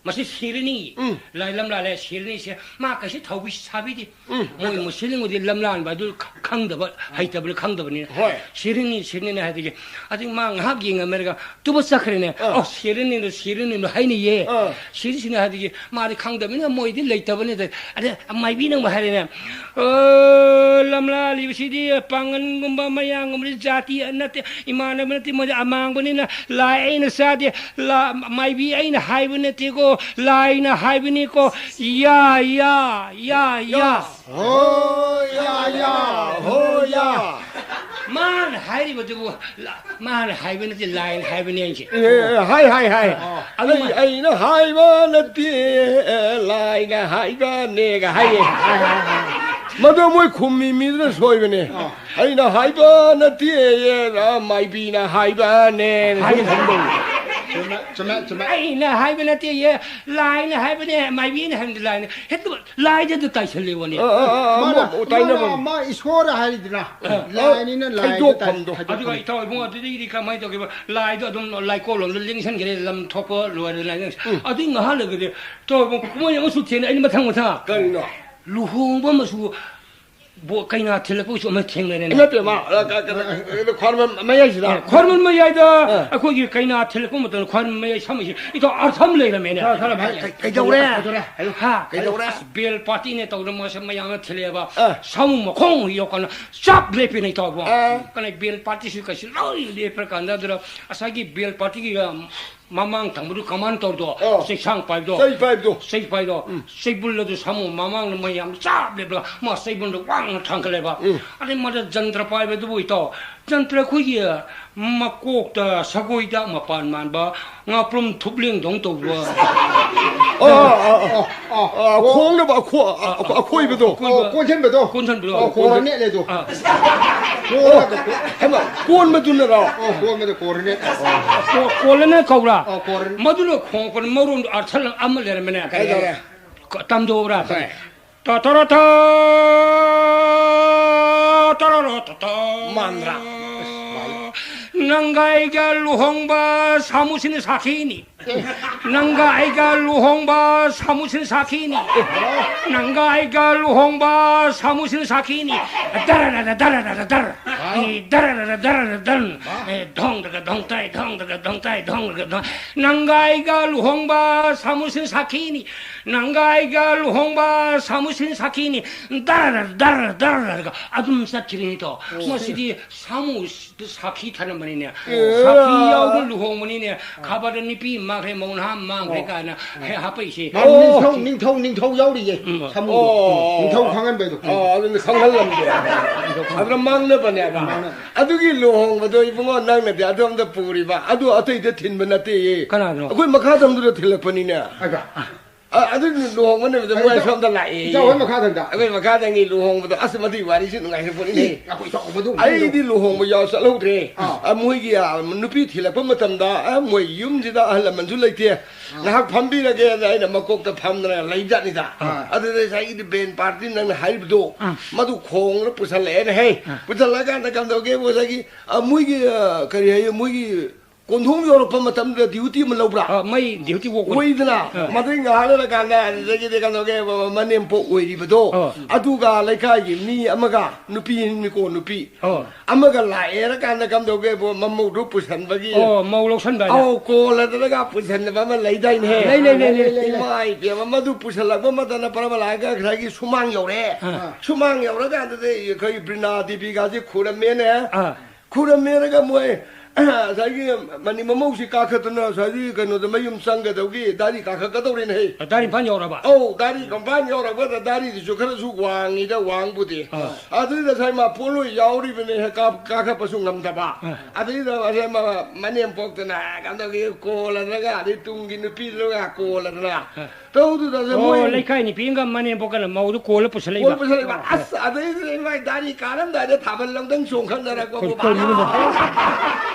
ꯃꯁꯤ ꯁꯤꯔꯅꯤ꯫ ꯎꯝ꯫ ꯂꯥꯏ ꯂꯝꯂꯥꯂꯦ ꯁꯤꯔꯅꯤꯁꯦ꯫ ꯃꯥ ꯀꯩꯁꯨ ꯊꯧꯕꯤ ꯁꯥꯕꯤꯗꯦ꯫ ꯎꯝ꯫ ꯃꯣꯏ ꯃꯨꯁꯂꯤꯝꯒꯗꯤ ꯂꯝꯂꯥꯟꯕ ꯑꯗꯨ ꯈ-, ꯈꯪꯗꯕ, ꯍꯩꯇꯕꯅꯤ, ꯈꯪꯗꯕꯅꯤꯅ꯫ ꯍꯣꯏ꯫ ꯁꯤꯔꯅꯤ, ꯁꯤꯔꯅꯤꯅ ꯍꯥꯏꯗꯒꯤ ꯑꯗꯨ ꯃꯥ ꯉꯥꯏꯍꯥꯛ ꯌꯦꯡꯉꯝꯃꯦꯔꯒ ꯇꯨꯕ ꯆꯠꯈ꯭ꯔꯦꯅꯦ꯫ ꯑꯥ꯫ "ꯑꯣ, ꯁꯤꯔꯅꯤꯅ, ꯁꯤꯔꯅꯤꯅ ꯍꯥꯏꯅꯩꯌꯦ꯫ ꯑꯥ꯫ ꯁꯤꯔꯤꯁꯤꯅ" ꯍꯥꯏꯗꯒꯤ ꯃꯥꯗꯤ ꯈꯪꯗꯕꯅꯤꯅ ꯃꯣꯏꯗꯤ ꯂꯩꯇꯕꯅꯤꯗ꯫ ꯑꯗ ꯃꯥꯏꯕꯤꯅ ꯑꯃꯨꯛ ꯍꯥꯏꯔꯦꯅꯦ, "ꯑꯣ, ꯂꯝꯂꯥꯂꯤꯕꯁꯤꯗꯤ ꯄꯥꯡꯒꯟꯒꯨꯝꯕ ꯃꯌꯥꯡꯒꯨꯝꯕꯗꯤ ꯖꯥꯇꯤ ꯅꯠꯇꯦ, ꯏꯃꯥꯟꯅꯕ ꯅꯠꯇꯦ, ꯃꯣꯏꯗꯤ ꯑꯃꯥꯡꯕꯅꯤꯅ ꯂꯥꯏ ꯑꯩꯅ ꯆꯥꯗꯦ, ꯂꯥ-, ꯃꯥꯏꯕꯤ ꯑꯩꯅ ꯍꯥꯏꯕ ꯅꯠꯇꯦꯀꯣ, ꯂꯥꯏꯅ ꯍꯥꯏꯕꯅꯤꯀꯣ꯫ ꯌꯥ, ꯌꯥ, ꯌꯥ, ꯌꯥ꯫ ꯍꯣ ꯌꯥ ꯌꯥ, ꯍꯣ ꯌꯥ"꯫ ꯃꯥꯅ ꯍꯥꯏꯔꯤꯕꯗꯨꯕꯨ ꯂ-, ꯃꯥꯅ ꯍꯥꯏꯕ ꯅꯠꯇꯦ, ꯂꯥꯏꯅ ꯍꯥꯏꯕꯅꯦ ꯍꯥꯏꯁꯦ꯫ ꯑꯦ, ꯍꯥꯏ, ꯍꯥꯏ, ꯍꯥꯏ꯫ ꯑꯣ, ꯑꯗꯨ ꯑꯩ, ꯃꯥ- ꯑꯩꯅ ꯍꯥꯏꯕ ꯅꯠꯇꯦ, ꯂꯥꯏꯅ ꯍꯥꯏꯕꯅꯦꯒ ꯍꯥꯏꯌꯦ꯫ ꯍꯥꯏ, ꯍꯥꯏ, ꯍꯥꯏ꯫ ꯃꯗꯣ ꯃꯣꯏ ꯈꯨꯝꯃꯤ ꯃꯤꯗꯨꯅ ꯁꯣꯏꯕꯅꯦ꯫ ꯑꯩꯅ ꯍꯥꯏꯕ ꯅꯠꯇꯦꯌꯦ, ꯃꯥꯏꯕꯤꯅ ꯍꯥꯏꯕꯅꯦ꯫ ꯍꯥꯏꯕ ꯅꯠꯇꯦ꯫ ꯆꯨꯝꯃꯦ, ꯆꯨꯝꯃꯦ, ꯆꯨꯝꯃꯦ꯫ ꯑꯩꯅ ꯍꯥꯏꯕ ꯅꯠꯇꯦꯌꯦ, ꯂꯥꯏꯅ ꯍꯥꯏꯕꯅꯦ, ꯃꯥꯏꯕꯤꯅ ꯍꯥꯏꯕꯅꯦ, ꯂꯥꯏꯅ꯫ ꯍꯦꯛꯇ ꯂꯥꯏꯗ ꯑꯗꯨ ꯇꯥꯏꯁꯜꯂꯦ ꯋꯥꯅꯤ꯫ ꯑ, ꯑ, ꯑ, ꯑ, ꯃꯥꯅ, ꯃꯥ, ꯇꯥꯏꯅꯕ꯫ ꯃꯥꯅ, ꯃꯥ ꯏꯁꯣꯔ ꯍꯥꯏꯔꯤꯗꯅ, ꯑ, ꯂꯥꯏꯅꯤꯅ ꯂꯥꯏꯗ ꯈꯥꯏꯗꯣꯛꯐꯝꯗꯣ꯫ ꯇꯥꯏ-, ꯑꯗꯨꯒ ꯈꯥꯏꯗꯣꯛꯐꯝ꯫ ꯏꯇꯥꯎ ꯏꯕꯨꯡꯉꯣ, ꯑꯗꯨꯗꯒꯤꯗꯤ ꯀꯃꯥꯏꯅ ꯇꯧꯒꯦꯕ? ꯂꯥꯏꯗꯣ ꯑꯗꯨꯝ ꯂꯥꯏꯀꯣꯜ ꯂꯣꯝꯗ ꯂꯦꯡꯁꯟꯈ꯭ꯔꯦ, ꯂꯝ ꯊꯣꯛꯄ ꯂꯣꯏꯔꯦ, ꯂꯥꯏ ꯂꯦꯡꯁꯟ-, ꯎꯝ꯫ ꯑꯗꯨꯏ ꯉꯥꯏꯍꯥꯛ ꯂꯩꯔꯒꯗꯤ ꯏꯇꯥꯎ ꯏꯕꯨꯡꯉꯣ, ꯀꯨꯝꯍꯩ ꯑꯃꯁꯨ ꯊꯦꯡꯅꯩ ꯑꯩꯅ ꯃꯊꯪ ꯃꯊꯪ꯫ ꯀꯔꯤꯅꯣ? ꯂꯨꯍꯣꯡꯕ ꯑꯃꯁꯨ ꯕꯣ-, ꯀꯩꯅꯥ ꯊꯤꯜꯂꯛꯄꯒꯤꯁꯨ ꯑꯃ ꯊꯦꯡꯅꯔꯦꯅꯦ꯫ ꯏꯃꯥ ꯄꯦꯝꯃ, ꯑ, ꯀ-, ꯀ-, ꯀ-, ꯀ-, ꯈ꯭ꯋꯥꯏꯔꯝꯕꯟ ꯃꯌꯥꯏꯁꯤꯗ꯫ ꯑꯦ, ꯈ꯭ꯋꯥꯏꯔꯝꯕꯟ ꯃꯌꯥꯏꯗ ꯑ꯫ ꯑꯩꯈꯣꯏꯒꯤ ꯀꯩꯅꯥ ꯊꯤꯜꯂꯛꯄ ꯃꯇꯝꯗ ꯈ꯭ꯋꯥꯏꯔꯝꯕꯟ ꯃꯌꯥꯏ ꯁꯝꯃꯤꯁꯤ ꯏꯇꯥꯎ ꯑꯥꯔꯊ ꯑꯃ ꯂꯩꯔꯝꯃꯦꯅꯦ꯫ ꯈꯔ, ꯈꯔ ꯍꯥꯏ-, ꯀꯩ-, ꯀꯩꯗꯧꯔꯦ? ꯀꯩꯗꯧꯔꯦ? ꯍꯥꯏꯌꯨ꯫ ꯍꯥ? ꯀꯩꯗꯧꯔꯦ? ꯑꯁ, ꯕꯦꯜ ꯄꯥꯔꯇꯤꯅꯦ ꯇꯧꯗꯅ ꯃꯥꯁꯦ ꯃꯌꯥꯝꯅ ꯊꯤꯜꯂꯛꯑꯦꯕ꯫ ꯑ꯫ ꯁꯥꯃꯨ ꯃꯈꯣꯡ ꯌꯧꯀꯥꯟꯗ ꯆꯞ ꯂꯦꯞꯄꯦꯅꯦ ꯏꯇꯥꯎꯕꯣ꯫ ꯑ꯫ ꯀꯅꯥ ꯕꯦꯜ ꯄꯥꯔꯇꯤꯁꯨ ꯀꯩꯁꯨ ꯂꯣꯏ ꯂꯦꯞꯄ꯭ꯔꯀꯥꯟꯗ ꯑꯗꯨꯗ ꯉꯁꯥꯏꯒꯤ ꯕꯦꯜ ꯄꯥꯔꯇꯤꯒꯤ, ꯎꯝ, ꯃꯃꯥꯡ ꯊꯪꯕꯗꯨ ꯀꯃꯥꯟ ꯇꯧꯗꯣ, ꯑꯣ꯫ ꯆꯩꯁꯥꯡ ꯄꯥꯏꯕꯗꯣ꯫ ꯆꯩ ꯄꯥꯏꯕꯗꯣ꯫ ꯆꯩ ꯄꯥꯏꯗꯣ꯫ ꯎꯝ꯫ ꯆꯩꯕꯨꯜ ꯑꯗꯨ ꯁꯥꯃꯨ ꯃꯃꯥꯡꯗ ꯃꯌꯥꯝ ꯆꯞ ꯂꯦꯞꯂꯒ ꯃꯥ ꯆꯩꯕꯨꯜꯗ ꯋꯥꯡꯅ ꯊꯥꯡꯒꯠꯂꯦꯕ꯫ ꯎꯝ꯫ ꯑꯗꯩ ꯃꯥꯗ ꯖꯟꯇ꯭ꯔ ꯄꯥꯏꯕꯗꯨꯕꯨ ꯏꯇꯥꯎ, ꯖꯟꯇ꯭ꯔ ꯑꯩꯈꯣꯏꯒꯤ ꯃꯀꯣꯛꯇ ꯁꯒꯣꯏꯗ ꯃꯄꯥꯟ ꯃꯥꯟꯕ ꯉꯥꯄ꯭ꯔꯨꯝ ꯊꯨꯞꯂꯦꯡꯗꯧ ꯇꯧꯕ꯫ ꯑꯣ, ꯑꯣ, ꯑꯣ, ꯑꯣ꯫ ꯑꯣ, ꯑꯣ, ꯈꯣꯡꯅꯕ ꯑꯈꯣ-, ꯑ-, ꯑ-, ꯑꯀꯣꯏꯕꯗꯣ꯫ ꯑꯣ, ꯀꯣꯟꯁꯤꯟꯕꯗꯣ꯫ ꯀꯣꯟꯁꯤꯟꯕꯗꯣ꯫ ꯑꯣ, ꯀꯣꯔꯅꯦꯠ ꯂꯩꯗꯣ꯫ ꯑꯥ꯫ ꯀꯣꯔꯅꯦꯠ꯫ ꯍꯩꯃꯥ, ꯀꯣꯟꯕꯗꯨꯅꯔꯣ? ꯑꯣ, ꯀꯣꯟꯕꯗꯣ ꯀꯣꯔꯅꯦꯠ꯫ ꯀꯣ-, ꯀꯣꯜꯂꯅ ꯀꯧꯕ꯭ꯔꯥ? ꯑꯣ, ꯀꯣꯔꯅꯦꯠ꯫ ꯃꯗꯨꯅ ꯈꯣꯡꯉꯛꯄꯗ ꯃꯔꯣꯟꯗꯣ ꯑꯥꯔꯊ ꯑꯃ ꯂꯩꯔꯝꯃꯦꯅꯦ꯫ ꯀꯩꯗꯧꯔꯦ? ꯀ-, ꯇꯝꯗꯧꯕ꯭ꯔꯥ? ꯍꯣꯏ꯫ ꯇ ꯇꯔ ꯊ ꯇꯔ ꯔ ꯇ ꯇ꯫ ꯃꯥꯟꯗ꯭ꯔꯥ? ꯑꯁ, ꯃꯥꯜꯂꯦ꯫ ꯅꯪꯒ ꯑꯩꯒ ꯂꯨꯍꯣꯡꯕ ꯁꯥꯃꯨꯁꯤꯅ ꯁꯥꯈꯤꯅꯤ꯫ ꯅꯪꯒ ꯑꯩꯒ ꯂꯨꯍꯣꯡꯕ ꯁꯥꯃꯨꯁꯤꯅ ꯁꯥꯈꯤꯅꯤ꯫ ꯅꯪꯒ ꯑꯩꯒ ꯂꯨꯍꯣꯡꯕ ꯁꯥꯃꯨꯁꯤꯅ ꯁꯥꯈꯤꯅꯤ꯫ ꯗꯔ ꯗꯔ ꯗꯔ ꯗꯔ ꯗꯔ꯫ ꯗꯔ ꯗꯔ ꯗꯔ ꯗꯔ ꯗꯔ꯫ ꯙꯣꯡ ꯗꯒ ꯙꯣꯡ ꯇꯥꯏ, ꯙꯣꯡ ꯗꯒ ꯙꯣꯡ ꯇꯥꯏ, ꯙꯣꯡ ꯗꯒ ꯙꯣꯡ꯫ ꯅꯪꯒ ꯑꯩꯒ ꯂꯨꯍꯣꯡꯕ ꯁꯥꯃꯨꯁꯤꯅ ꯁꯥꯈꯤꯅꯤ꯫ ꯅꯪꯒ ꯑꯩꯒ ꯂꯨꯍꯣꯡꯕ ꯁꯥꯃꯨꯁꯤꯅ ꯁꯥꯈꯤꯅꯤ꯫ ꯗꯔ ꯗꯔ ꯗꯔ ꯗꯔ ꯑꯗꯨꯝ ꯆꯠꯈꯤꯔꯤꯅꯤꯗꯣ꯫ ꯃꯁꯤꯗꯤ ꯁꯥꯃꯨ ꯁꯥꯈꯤ ꯊꯅꯝꯕꯅꯤꯅꯦ꯫ ꯑꯦ꯫ ꯁꯥꯈꯤ ꯌꯥꯎꯗꯅ ꯂꯨꯍꯣꯡꯕꯅꯤꯅꯦ꯫ ꯈꯕꯔꯗ ꯅꯨꯄꯤ ꯃꯥꯡꯈ꯭ꯔꯦ, ꯃꯧ ꯅꯍꯥ ꯃꯥꯡꯈ꯭ꯔꯦ ꯑꯣ꯫ ꯀꯥꯏꯅ ꯍꯦꯛ ꯍꯥꯄꯛꯏꯁꯦ꯫ ꯃꯥ ꯅꯤꯡꯊꯧ, ꯅꯤꯡꯊꯧ, ꯅꯤꯡꯊꯧ ꯌꯥꯎꯔꯤꯌꯦ꯫ ꯎꯝ꯫ ꯁꯥꯃꯨꯗꯣ꯫ ꯑꯣ꯫ ꯅꯤꯡꯊꯧ ꯈꯪꯍꯟꯕꯩꯗꯣ꯫ ꯑꯣ, ꯑꯗꯨꯅ ꯈꯪꯍꯜꯂꯝꯗꯦ꯫ ꯑꯗꯨꯅ ꯃꯥꯡꯅꯕꯅꯦꯕ꯫ ꯃꯥꯡꯅꯕ꯫ ꯑꯗꯨꯒꯤ ꯂꯨꯍꯣꯡꯕꯗꯣ ꯏꯕꯨꯡꯉꯣ ꯅꯪꯅꯗꯤ ꯑꯗꯣꯝꯗ ꯄꯨꯔꯤꯕ꯫ ꯑꯗꯨ ꯑꯇꯩꯗ ꯊꯤꯟꯕ ꯅꯠꯇꯦꯌꯦ꯫ ꯀꯅꯥꯅꯣ? ꯑꯩꯈꯣꯏ ꯃꯈꯥ ꯊꯪꯕꯗꯨꯗ ꯊꯤꯜꯂꯛꯄꯅꯤꯅꯦ꯫ ꯍꯥꯏꯕ꯫ ꯑ, ꯑꯗꯨ ꯂꯨꯍꯣꯡꯕ ꯅꯨꯃꯤꯠꯇ ꯑꯩ ꯃꯣꯏ ꯏꯇꯥꯎ-, ꯁꯣꯝꯗ ꯂꯥꯛꯑꯦ꯫ ꯏꯇꯥꯎ ꯍꯣꯏ ꯃꯈꯥꯗꯪꯗ꯫ ꯑꯩꯈꯣꯏ ꯃꯈꯥꯗꯪꯒꯤ ꯂꯨꯍꯣꯡꯕꯗꯣ, ꯑꯁ, ꯃꯗꯨꯒꯤ ꯋꯥꯔꯤꯁꯤ ꯅꯨꯡꯉꯥꯏꯈ꯭ꯔ ꯄꯣꯠꯅꯤꯅꯦ꯫ ꯑꯦ, ꯑꯩꯈꯣꯏ ꯏꯇꯥꯎ ꯃꯗꯨ ꯑꯩꯗꯤ ꯂꯨꯍꯣꯡꯕ ꯌꯥꯎ ꯆꯠꯍꯧꯗ꯭ꯔꯦ꯫ ꯑꯥ꯫ ꯑ, ꯃꯣꯏꯒꯤ, ꯑ, ꯅꯨꯄꯤ ꯊꯤꯜꯂꯛꯄ ꯃꯇꯝꯗ, ꯑ, ꯃꯣꯏ ꯌꯨꯝꯁꯤꯗ ꯑꯍꯜ ꯂꯃꯟꯁꯨ ꯂꯩꯇꯦ꯫ ꯑꯥ꯫ ꯉꯥꯏꯍꯥꯛ ꯐꯝꯕꯤꯔꯒꯦꯅ ꯑꯩꯅ ꯃꯀꯣꯛꯇ ꯐꯝꯗꯅ ꯂꯩꯖꯥꯠꯅꯤꯗ꯫ ꯑꯥ꯫ ꯑꯗꯨꯗ ꯉꯁꯥꯏꯒꯤꯗꯤ ꯕꯦꯟ ꯄꯥꯔꯇꯤ ꯅꯪꯅ ꯍꯥꯏꯔꯤꯕꯗꯣ, ꯑꯥ꯫ ꯃꯗꯨ ꯈꯣꯡꯅ ꯄꯨꯁꯜꯂꯛꯑꯦꯅꯦ ꯍꯦ꯫ ꯑꯥ꯫ ꯄꯨꯁꯜꯂꯛꯑꯀꯥꯟꯗ ꯀꯝꯗꯧꯒꯦ, ꯉꯁꯥꯏꯒꯤ, ꯑ, ꯃꯣꯏꯒꯤ, ꯑ, ꯀꯔꯤ ꯍꯥꯏꯌꯦ, ꯃꯣꯏꯒꯤ ꯀꯣꯟꯊꯣꯡ ꯌꯧꯔꯛꯄ ꯃꯇꯝꯗ ꯗ꯭ꯌꯨꯇꯤ ꯑꯃ ꯂꯧꯕ꯭ꯔꯥ? ꯑ, ꯃꯩ ꯗ꯭ꯌꯨꯇꯤ ꯑꯣꯛꯄꯅꯤ꯫ ꯑꯣꯏꯗꯅ, ꯑ꯫ ꯃꯗꯩ ꯉꯥꯏꯍꯥꯛ ꯂꯩꯔꯀꯥꯟꯗ ꯑꯗꯨꯗꯒꯤꯗꯤ ꯀꯩꯅꯣꯒꯤ ꯃꯅꯦꯝꯄꯣꯛ ꯑꯣꯏꯔꯤꯕꯗꯣ, ꯑ꯫ ꯑꯗꯨꯒ ꯂꯩꯀꯥꯏꯒꯤ ꯃꯤ ꯑꯃꯒ, ꯅꯨꯄꯤꯅꯤꯀꯣ, ꯅꯨꯄꯤ ꯑ꯫ ꯑꯃꯒ ꯂꯥꯛꯑꯦꯅ ꯀꯥꯟꯗ ꯀꯝꯗꯧꯒꯦꯕꯨ, ꯃꯃꯧꯗꯨ ꯄꯨꯁꯟꯕꯒꯤ꯫ ꯑꯣ, ꯃꯧ ꯂꯧꯁꯟꯕ ꯍꯥꯏꯅ꯫ ꯑꯧ, ꯀꯣꯜ ꯑꯗꯨꯗꯒ ꯄꯨꯁꯟꯕ ꯑꯃ ꯂꯩꯗꯥꯏꯅꯦ? ꯂꯩ, ꯂꯩ, ꯂꯩ, ꯂꯩ, ꯂꯩ꯫ ꯏꯃꯥ ꯏꯕꯦꯝꯃ, ꯃꯗꯨ ꯄꯨꯁꯜꯂꯛꯄ ꯃꯇꯝꯗ ꯄꯔꯃꯂꯥꯒ ꯉꯁꯥꯏꯒꯤ ꯁꯨꯃꯥꯡ ꯌꯧꯔꯦ꯫ ꯑ꯫ ꯁꯨꯃꯥꯡ ꯌꯧꯔꯀꯥꯟꯗꯗꯤ ꯑꯩꯈꯣꯏ ꯕ꯭ꯔꯤꯅꯥ ꯗꯦꯕꯤꯒꯁꯦ ꯈꯨꯔꯝꯃꯦꯅꯦ꯫ ꯑ꯫ ꯈꯨꯔꯝꯃꯦꯔꯒ ꯃꯣꯏ ꯉꯁꯥꯏꯒꯤ ꯃꯅꯤ ꯃꯃꯧꯁꯤ ꯀꯥꯈꯠꯇꯅ ꯉꯁꯥꯏꯒꯤ ꯀꯩꯅꯣꯗ ꯃꯌꯨꯝ ꯆꯪꯒꯗꯧꯒꯤ ꯗꯥꯔꯤ ꯀꯥꯈꯠꯀꯗꯧꯔꯦꯅꯦ ꯍꯦ꯫ ꯗꯥꯔꯤ ꯏꯝꯐꯥꯜ ꯌꯧꯔꯕ? ꯑꯧ, ꯗꯥꯔꯤ ꯀꯝꯐꯥꯜ ꯌꯧꯔꯛꯄꯗ ꯗꯥꯔꯤꯗꯨꯁꯨ ꯈꯔꯁꯨ ꯋꯥꯡꯉꯤꯗ, ꯋꯥꯡꯕꯨꯗꯤ꯫ ꯑꯥ꯫ ꯑꯗꯨꯗ ꯉꯁꯥꯏ ꯃꯥ ꯄꯣꯠꯂꯣꯏ ꯌꯥꯎꯔꯤꯕꯅꯦ ꯍꯦ, ꯀꯥ-, ꯀꯥꯈꯠꯄꯁꯨ ꯉꯝꯗꯕ꯫ ꯑꯥ꯫ ꯑꯗꯩꯗ ꯉꯁꯥꯏ ꯃꯥ ꯃꯅꯦꯝꯄꯣꯛꯇꯨꯅ ꯀꯩꯅꯣꯒꯤ ꯀꯣꯜꯂꯗꯅꯒ, ꯑꯗꯩ ꯇꯨꯡꯒꯤ ꯅꯨꯄꯤꯗꯨꯅꯒ ꯀꯣꯜꯂꯗꯅ꯫ ꯑꯥ꯫ ꯇꯧꯗꯨꯗ ꯑꯣ, ꯃꯣꯏ ꯂꯩꯀꯥꯏ ꯅꯨꯄꯤ ꯑꯃꯒ ꯃꯅꯦꯝꯄꯣꯛꯀꯅ ꯃꯧꯗꯨ ꯀꯣꯜꯂ ꯄꯨꯁꯜꯂꯛꯏꯕ? ꯀꯣꯜ ꯄꯨꯁꯜꯂꯛꯏꯕ꯫ ꯑꯁ, ꯑꯗꯩꯗꯨꯗ ꯏꯃꯥꯏ ꯗꯥꯔꯤ ꯀꯥꯔꯝꯗꯥꯏꯗ ꯊꯥꯕꯜ ꯂꯪꯗꯪ ꯆꯣꯡꯈꯠꯅꯔꯛꯄꯕꯨ꯫ ꯀꯔꯤ-, ꯀꯔꯤꯅꯣ?